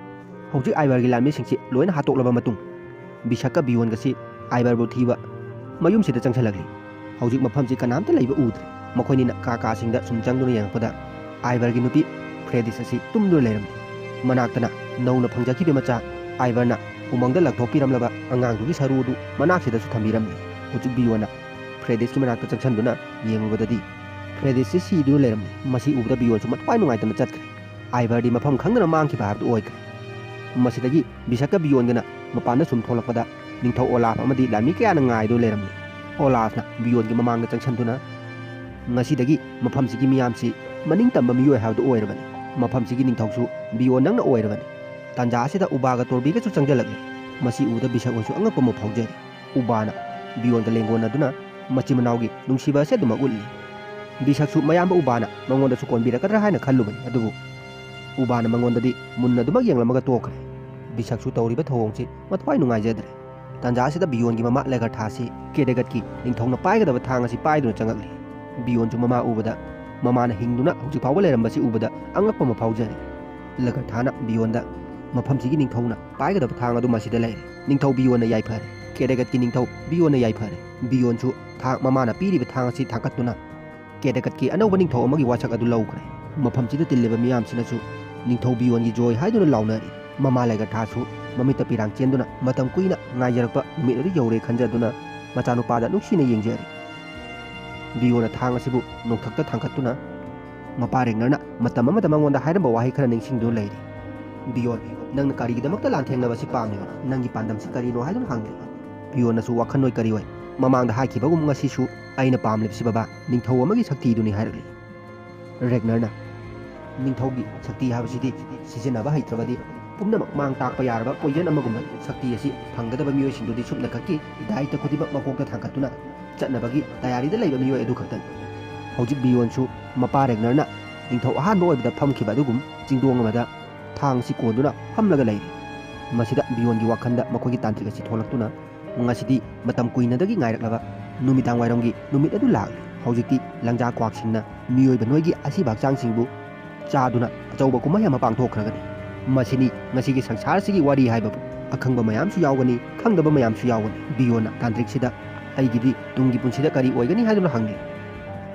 ꯍꯧꯖꯤꯛ ꯑꯥꯏꯕꯔꯒꯤ ꯂꯥꯟꯃꯤꯁꯤꯡꯁꯤ ꯂꯣꯏꯅ ꯍꯥꯠꯇꯣꯛꯂꯕ ꯃꯇꯨꯡ, ꯕꯤꯁꯛꯀ ꯕꯤꯌꯣꯟꯒꯁꯤ ꯑꯥꯏꯕꯔꯕꯨ ꯊꯤꯕ ꯃꯌꯨꯝꯁꯤꯗ ꯆꯪꯁꯤꯜꯂꯛꯂꯤ꯫ ꯍꯧꯖꯤꯛ ꯃꯐꯝꯁꯤ ꯀꯅꯥꯝꯇ ꯂꯩꯕ ꯎꯗ꯭ꯔꯦ꯫ ꯃꯈꯣꯏꯅꯤꯅ ꯀꯥ ꯀꯥꯁꯤꯡꯗ ꯁꯨꯝ ꯆꯪꯗꯨꯅ ꯌꯦꯡꯉꯛꯄꯗ ꯑꯥꯏꯕꯔꯒꯤ ꯅꯨꯄꯤ ꯐ꯭ꯔꯦꯗꯤꯁ ꯑꯁꯤ ꯇꯨꯝꯗꯨꯅ ꯂꯩꯔꯝꯂꯤ꯫ ꯃꯅꯥꯛꯇꯅ ꯅꯧꯅ ꯐꯪꯖꯈꯤꯕ ꯃꯆꯥ ꯑꯥꯏꯕꯔꯅ ꯎꯃꯪꯗ ꯂꯪꯊꯣꯛꯄꯤꯔꯝꯂꯕ ꯑꯉꯥꯡꯗꯨꯒꯤ ꯁꯔꯨ ꯑꯗꯨ ꯃꯅꯥꯛꯁꯤꯗꯁꯨ ꯊꯝꯕꯤꯔꯝꯂꯤ꯫ ꯍꯧꯖꯤꯛ ꯕꯤꯌꯣꯟꯅ ꯐ꯭ꯔꯦꯗꯤꯁꯀꯤ ꯃꯅꯥꯛꯇ ꯆꯪꯁꯤꯟꯗꯨꯅ ꯌꯦꯡꯂꯨꯕꯗꯗꯤ ꯐ꯭ꯔꯦꯗꯤꯁꯁꯤ ꯁꯤꯗꯨꯅ ꯂꯩꯔꯝꯂꯤ꯫ ꯃꯁꯤ ꯎꯕꯗ ꯕꯤꯌꯣꯟꯁꯨ ꯃꯊ꯭ꯋꯥꯏ ꯅꯨꯡꯉꯥꯏꯇꯅ ꯆꯠꯈ꯭ꯔꯦ꯫ ꯑꯥꯏꯕꯔꯗꯤ ꯃꯐꯝ ꯈꯪꯗꯅ ꯃꯥꯡꯈꯤꯕ ꯍꯥꯏꯕꯗꯨ ꯑꯣꯏꯈ꯭ꯔꯦ꯫ ꯃꯁꯤꯗꯒꯤ ꯕꯤꯁꯛꯀ ꯕꯤꯌꯣꯟꯒꯅ ꯃꯄꯥꯟꯗ ꯁꯨꯝ ꯊꯣꯛꯂꯛꯄꯗ ꯅꯤꯡꯊꯧ ꯑꯣꯂꯥꯐ ꯑꯃꯗꯤ ꯂꯥꯟꯃꯤ ꯀꯌꯥꯅ ꯉꯥꯏꯗꯨꯅ ꯂꯩꯔꯝꯂꯤ꯫ ꯑꯣꯂꯥꯐꯅ ꯕꯤꯌꯣꯟꯒꯤ ꯃꯃꯥꯡꯗ ꯆꯪꯁꯤꯟꯗꯨꯅ, "ꯉꯁꯤꯗꯒꯤ ꯃꯐꯝꯁꯤꯒꯤ ꯃꯤꯌꯥꯝꯁꯤ ꯃꯅꯤꯡ ꯇꯝꯕ ꯃꯤꯑꯣꯏ ꯍꯥꯏꯕꯗꯨ ꯑꯣꯏꯔꯕꯅꯤ꯫ ꯃꯐꯝꯁꯤꯒꯤ ꯅꯤꯡꯊꯧꯁꯨ ꯕꯤꯌꯣꯟ ꯅꯪꯅ ꯑꯣꯏꯔꯕꯅꯤ꯫ ꯇꯥꯟꯖꯥ ꯑꯁꯤꯗ ꯎꯕꯥꯒ ꯇꯣꯔꯕꯤꯒꯁꯨ ꯆꯪꯁꯤꯜꯂꯛꯂꯤ꯫ ꯃꯁꯤ ꯎꯕꯗ ꯕꯤꯁꯛ ꯍꯣꯏꯁꯨ ꯑꯉꯛꯄ ꯑꯃ ꯐꯥꯎꯖꯔꯤ꯫ ꯎꯕꯥꯅ ꯕꯤꯌꯣꯟꯒ ꯂꯦꯡꯒꯣꯟꯅꯗꯨꯅ ꯃꯆꯤꯟ ꯃꯅꯥꯎꯒꯤ ꯅꯨꯡꯁꯤꯕ ꯑꯁꯤ ꯑꯗꯨꯃꯛ ꯎꯠꯂꯤ꯫ ꯕꯤꯁꯛꯁꯨ ꯃꯌꯥꯝꯕ ꯎꯕꯥꯅ ꯃꯉꯣꯟꯗꯁꯨ ꯀꯣꯟꯕꯤꯔꯛꯀꯗ꯭ꯔꯥ ꯍꯥꯏꯅ ꯈꯜꯂꯨꯕꯅꯤ, ꯑꯗꯨꯕꯨ ꯎꯕꯥꯅ ꯃꯉꯣꯟꯗꯗꯤ ꯃꯨꯟꯅ ꯑꯗꯨꯃꯛ ꯌꯦꯡꯂꯝꯃꯒ ꯇꯣꯛꯈ꯭ꯔꯦ꯫ ꯕꯤꯁꯛꯁꯨ ꯇꯧꯔꯤꯕ ꯊꯧꯑꯣꯡꯁꯤ ꯃꯊ꯭ꯋꯥꯏ ꯅꯨꯡꯉꯥꯏꯖꯗ꯭ꯔꯦ꯫ ꯇꯥꯟꯖꯥ ꯑꯁꯤꯗ ꯕꯤꯌꯣꯟꯒꯤ ꯃꯃꯥ ꯂꯦꯒꯔꯊꯥꯁꯤ ꯀꯦꯗꯦꯒꯠꯀꯤ ꯅꯤꯡꯊꯧꯅ ꯄꯥꯏꯒꯗꯕ ꯊꯥꯡ ꯑꯁꯤ ꯄꯥꯏꯗꯨꯅ ꯆꯪꯉꯛꯂꯤ꯫ ꯕꯤꯌꯣꯟꯁꯨ ꯃꯃꯥ ꯎꯕꯗ, ꯃꯃꯥꯅ ꯍꯤꯡꯗꯨꯅ ꯍꯧꯖꯤꯛ ꯐꯥꯎꯕ ꯂꯩꯔꯝꯕꯁꯤ ꯎꯕꯗ ꯑꯉꯛꯄ ꯑꯃ ꯐꯥꯎꯖꯔꯤ꯫ ꯂꯦꯒꯔꯊꯥꯅ ꯕꯤꯌꯣꯟꯗ ꯃꯐꯝꯁꯤꯒꯤ ꯅꯤꯡꯊꯧꯅ ꯄꯥꯏꯒꯗꯕ ꯊꯥꯡ ꯑꯗꯨ ꯃꯁꯤꯗ ꯂꯩꯔꯦ꯫ ꯅꯤꯡꯊꯧ ꯕꯤꯌꯣꯟꯅ ꯌꯥꯏꯐꯔꯦ꯫ ꯀꯦꯗꯦꯒꯠꯀꯤ ꯅꯤꯡꯊꯧ ꯕꯤꯌꯣꯟꯅ ꯌꯥꯏꯐꯔꯦ꯫ ꯕꯤꯌꯣꯟꯁꯨ ꯊꯥꯡ, ꯃꯃꯥꯅ ꯄꯤꯔꯤꯕ ꯊꯥꯡ ꯑꯁꯤ ꯊꯥꯡꯒꯠꯇꯨꯅ ꯀꯦꯗꯦꯒꯠꯀꯤ ꯑꯅꯧꯕ ꯅꯤꯡꯊꯧ ꯑꯃꯒꯤ ꯋꯥꯁꯛ ꯑꯗꯨ ꯂꯧꯈ꯭ꯔꯦ꯫ ꯃꯐꯝꯁꯤꯗ ꯇꯤꯜꯂꯤꯕ ꯃꯤꯌꯥꯝꯁꯤꯅꯁꯨ ꯅꯤꯡꯊꯧ ꯕꯤꯌꯣꯟꯒꯤ ꯖꯣꯏ ꯍꯥꯏꯗꯨꯅ ꯂꯥꯎꯅꯔꯤ꯫ ꯃꯃꯥ ꯂꯦꯒꯔꯊꯥꯁꯨ ꯃꯃꯤꯠꯇ ꯄꯤꯔꯥꯡ ꯆꯦꯟꯗꯨꯅ ꯃꯇꯝ ꯀꯨꯏꯅ ꯉꯥꯏꯖꯔꯛꯄ ꯅꯨꯃꯤꯠ ꯑꯗꯨ ꯌꯧꯔꯦ ꯈꯟꯖꯗꯨꯅ ꯃꯆꯥꯅꯨꯄꯥꯗ ꯅꯨꯡꯁꯤꯅ ꯌꯦꯡꯖꯔꯤ꯫ ꯕꯤꯌꯣꯟꯅ ꯊꯥꯡ ꯑꯁꯤꯕꯨ ꯅꯣꯡꯊꯛꯇ ꯊꯥꯡꯒꯠꯇꯨꯅ ꯃꯄꯥ ꯔꯦꯒꯅꯔꯅ ꯃꯇꯝ ꯑꯃꯗ ꯃꯉꯣꯟꯗ ꯍꯥꯏꯔꯝꯕ ꯋꯥꯍꯩ ꯈꯔ ꯅꯤꯡꯁꯤꯡꯗꯨꯅ ꯂꯩꯔꯤ꯫ "ꯕꯤꯌꯣꯟ, ꯅꯪꯅ ꯀꯔꯤꯒꯤꯗꯃꯛꯇ ꯂꯥꯟꯊꯦꯡꯅꯕ ꯑꯁꯤ ꯄꯥꯝꯂꯤꯕꯅꯣ? ꯅꯪꯒꯤ ꯄꯥꯟꯗꯝꯁꯤ ꯀꯔꯤꯅꯣ?" ꯍꯥꯏꯗꯨꯅ ꯍꯪꯂꯤ꯫ ꯕꯤꯌꯣꯟꯅꯁꯨ ꯋꯥꯈꯜ ꯑꯣꯏ ꯀꯔꯤ ꯑꯣꯏ, ꯃꯃꯥꯡꯗ ꯍꯥꯏꯈꯤꯕꯒꯨꯝ ꯉꯁꯤꯁꯨ ꯑꯩꯅ ꯄꯥꯝꯂꯤꯕꯁꯤ ꯕꯕꯥ, ꯅꯤꯡꯊꯧ ꯑꯃꯒꯤ ꯁꯛꯇꯤꯗꯨꯅꯤ ꯍꯥꯏꯔꯛꯂꯤ꯫ ꯔꯦꯒꯅꯔꯅ, "ꯅꯤꯡꯊꯧꯒꯤ ꯁꯛꯇꯤ ꯍꯥꯏꯕꯁꯤꯗꯤ ꯁꯤꯖꯤꯟꯅꯕ ꯍꯩꯇ꯭ꯔꯕꯗꯤ ꯄꯨꯝꯅꯃꯛ ꯃꯥꯡ ꯇꯥꯛꯄ ꯌꯥꯔꯕ ꯄꯣꯏꯖꯟ ꯑꯃꯒꯨꯝꯕꯅꯤ꯫ ꯁꯛꯇꯤ ꯑꯁꯤ ꯐꯪꯒꯗꯕ ꯃꯤꯑꯣꯏꯁꯤꯡꯗꯨꯗꯤ ꯁꯨꯞꯅꯈꯛꯀꯤ ꯗꯥꯏꯇ ꯈꯨꯗꯤꯡꯃꯛ ꯃꯀꯣꯛꯇ ꯊꯥꯡꯒꯠꯇꯨꯅ ꯆꯠꯅꯕꯒꯤ ꯇꯌꯥꯔꯤꯗ ꯂꯩꯕ ꯃꯤꯑꯣꯏ ꯑꯗꯨ ꯈꯛꯇꯅꯤ꯫" ꯍꯧꯖꯤꯛ ꯕꯤꯌꯣꯟꯁꯨ ꯃꯄꯥ ꯔꯦꯒꯅꯔꯅ ꯅꯤꯡꯊꯧ ꯑꯍꯥꯟꯕ ꯑꯣꯏꯕꯗ ꯐꯝꯈꯤꯕ ꯑꯗꯨꯒꯨꯝ ꯆꯤꯡꯗꯣꯡ ꯑꯃꯗ ꯊꯥꯡꯁꯤ ꯀꯣꯟꯗꯨꯅ ꯐꯝꯂꯒ ꯂꯩꯔꯤ꯫ ꯃꯁꯤꯗ ꯕꯤꯌꯣꯟꯒꯤ ꯋꯥꯈꯜꯗ ꯃꯈꯣꯏꯒꯤ ꯇꯥꯟꯇ꯭ꯔꯤꯛ ꯑꯁꯤ ꯊꯣꯛꯂꯛꯇꯨꯅ, ꯉꯁꯤꯗꯤ ꯃꯇꯝ ꯀꯨꯏꯅꯗꯒꯤ ꯉꯥꯏꯔꯛꯂꯕ ꯅꯨꯃꯤꯗꯥꯡ ꯋꯥꯏꯔꯝꯒꯤ ꯅꯨꯃꯤꯠ ꯑꯗꯨ ꯂꯥꯛꯂꯤ꯫ ꯍꯧꯖꯤꯛꯇꯤ ꯂꯪꯖꯥ ꯀ꯭ꯋꯥꯛꯁꯤꯡꯅ ꯃꯤꯑꯣꯏꯕ ꯅꯣꯏꯒꯤ ꯑꯁꯤꯕ ꯍꯛꯆꯥꯡꯁꯤꯡꯕꯨ ꯆꯥꯗꯨꯅ ꯑꯆꯧꯕ ꯀꯨꯝꯍꯩ ꯑꯃ ꯄꯥꯡꯊꯣꯛꯈ꯭ꯔꯒꯅꯤ꯫ ꯃꯁꯤꯅꯤ ꯉꯁꯤꯒꯤ ꯁꯪꯁꯥꯔꯁꯤꯒꯤ ꯋꯥꯔꯤ ꯍꯥꯏꯕꯕꯨ꯫ ꯑꯈꯪꯕ ꯃꯌꯥꯝꯁꯨ ꯌꯥꯎꯒꯅꯤ, ꯈꯪꯗꯕ ꯃꯌꯥꯝꯁꯨ ꯌꯥꯎꯒꯅꯤ꯫ ꯕꯤꯌꯣꯟꯅ ꯇꯥꯟꯇ꯭ꯔꯤꯛꯁꯤꯗ, "ꯑꯩꯒꯤꯗꯤ ꯇꯨꯡꯒꯤ ꯄꯨꯟꯁꯤꯗ ꯀꯔꯤ ꯑꯣꯏꯒꯅꯤ?" ꯍꯥꯏꯗꯨꯅ ꯍꯪꯂꯤ꯫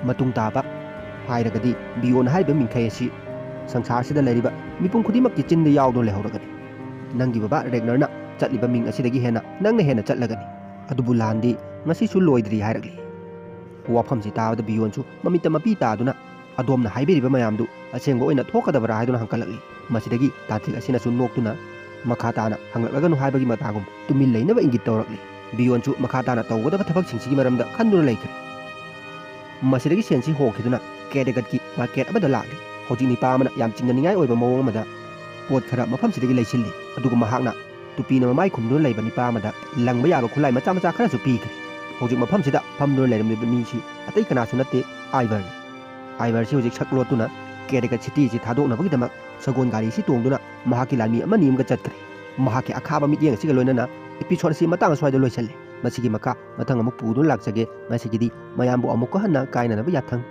ꯃꯇꯨꯡ ꯇꯥꯕ ꯍꯥꯏꯔꯒꯗꯤ ꯕꯤꯌꯣꯟ ꯍꯥꯏꯔꯤꯕ ꯃꯤꯡꯈꯩ ꯑꯁꯤ ꯁꯪꯁꯥꯔꯁꯤꯗ ꯂꯩꯔꯤꯕ ꯃꯤꯄꯨꯝ ꯈꯨꯗꯤꯡꯃꯛꯀꯤ ꯆꯤꯟꯗ ꯌꯥꯎꯗꯨꯅ ꯂꯩꯍꯧꯔꯒꯅꯤ꯫ "ꯅꯪꯒꯤ ꯕꯕꯥ ꯔꯦꯒꯅꯔꯅ ꯆꯠꯂꯤꯕ ꯃꯤꯡ ꯑꯁꯤꯗꯒꯤ ꯍꯦꯟꯅ ꯅꯪꯅ ꯍꯦꯟꯅ ꯆꯠꯂꯒꯅꯤ꯫ ꯑꯗꯨꯕꯨ ꯂꯥꯟꯗꯤ ꯉꯁꯤꯁꯨ ꯂꯣꯏꯗ꯭ꯔꯤ," ꯍꯥꯏꯔꯛꯂꯤ꯫ ꯋꯥꯐꯝꯁꯤ ꯇꯥꯕꯗ ꯕꯤꯌꯣꯟꯁꯨ ꯃꯃꯤꯠꯇ ꯃꯄꯤ ꯇꯥꯗꯨꯅ, "ꯑꯗꯣꯝꯅ ꯍꯥꯏꯕꯤꯔꯤꯕ ꯃꯌꯥꯝꯗꯨ ꯑꯁꯦꯡꯕ ꯑꯣꯏꯅ ꯊꯣꯛꯀꯗꯕꯔꯥ?" ꯍꯥꯏꯗꯨꯅ ꯍꯪꯀꯠꯂꯛꯂꯤ꯫ ꯃꯁꯤꯗꯒꯤ ꯇꯥꯟꯇ꯭ꯔꯤꯛ ꯑꯁꯤꯅꯁꯨ ꯅꯣꯛꯇꯨꯅ, "ꯃꯈꯥ ꯇꯥꯅ ꯍꯪꯂꯛꯂꯒꯅꯨ" ꯍꯥꯏꯕꯒꯤ ꯃꯇꯥꯒꯨꯝ ꯇꯨꯃꯤꯟ ꯂꯩꯅꯕ ꯏꯪꯒꯤꯠ ꯇꯧꯔꯛꯂꯤ꯫ ꯕꯤꯌꯣꯟꯁꯨ ꯃꯈꯥ ꯇꯥꯅ ꯇꯧꯒꯗꯕ ꯊꯕꯛꯁꯤꯡꯁꯤꯒꯤ ꯃꯔꯝꯗ ꯈꯟꯗꯨꯅ ꯂꯩꯈ꯭ꯔꯦ꯫ ꯃꯁꯤꯗꯒꯤ ꯁꯦꯟꯁꯤ ꯍꯣꯈꯤꯗꯨꯅ ꯀꯦꯗꯦꯒꯠꯀꯤ ꯃꯥꯔꯀꯦꯠ ꯑꯃꯗ ꯂꯥꯛꯂꯤ꯫ ꯍꯧꯖꯤꯛ ꯅꯤꯄꯥ ꯑꯃꯅ ꯌꯥꯝ ꯆꯤꯡꯅꯅꯤꯡꯉꯥꯏ ꯑꯣꯏꯕ ꯃꯑꯣꯡ ꯑꯃꯗ ꯄꯣꯠ ꯈꯔ ꯃꯐꯝꯁꯤꯗꯒꯤ ꯂꯩꯁꯤꯜꯂꯤ꯫ ꯑꯗꯨꯒ ꯃꯍꯥꯛꯅ ꯇꯨꯄꯤꯅ ꯃꯃꯥꯏ ꯈꯨꯝꯗꯨꯅ ꯂꯩꯕ ꯅꯤꯄꯥ ꯑꯃꯗ ꯂꯪꯕ ꯌꯥꯕ ꯈꯨꯠꯂꯥꯏ ꯃꯆꯥ ꯃꯆꯥ ꯈꯔꯁꯨ ꯄꯤꯈ꯭ꯔꯦ꯫ ꯍꯧꯖꯤꯛ ꯃꯐꯝꯁꯤꯗ ꯐꯝꯗꯨꯅ ꯂꯩꯔꯝꯂꯤꯕ ꯃꯤꯁꯤ ꯑꯇꯩ ꯀꯅꯥꯁꯨ ꯅꯠꯇꯦ, ꯑꯥꯏꯚꯔꯅꯤ꯫ ꯑꯥꯏꯚꯔꯁꯤ ꯍꯧꯖꯤꯛ ꯁꯛ ꯂꯣꯠꯇꯨꯅ ꯀꯦꯔꯦꯀꯠ ꯁꯤꯇꯤꯁꯤ ꯊꯥꯗꯣꯛꯅꯕꯒꯤꯗꯃꯛ ꯁꯒꯣꯜ ꯒꯥꯔꯤꯁꯤ ꯇꯣꯡꯗꯨꯅ ꯃꯍꯥꯛꯀꯤ ꯂꯥꯟꯃꯤ ꯑꯃꯅꯤ ꯑꯃꯒ ꯆꯠꯈ꯭ꯔꯦ꯫ ꯃꯍꯥꯛꯀꯤ ꯑꯈꯥꯕ ꯃꯤꯠꯌꯦꯡ ꯑꯁꯤꯒ ꯂꯣꯏꯅꯅ episode ꯑꯁꯤ ꯃꯇꯥꯡ ꯑꯁ꯭ꯋꯥꯏꯗ ꯂꯣꯏꯁꯜꯂꯦ꯫ ꯃꯁꯤꯒꯤ ꯃꯈꯥ ꯃꯊꯪ ꯑꯃꯨꯛ ꯄꯨꯗꯨꯅ ꯂꯥꯛꯆꯒꯦ꯫ ꯉꯁꯤꯒꯤꯗꯤ ꯃꯌꯥꯝꯕꯨ ꯑꯃꯨꯛꯀ ꯍꯟꯅ ꯀꯥꯏꯅꯅꯕ ꯌꯥꯊꯪ꯫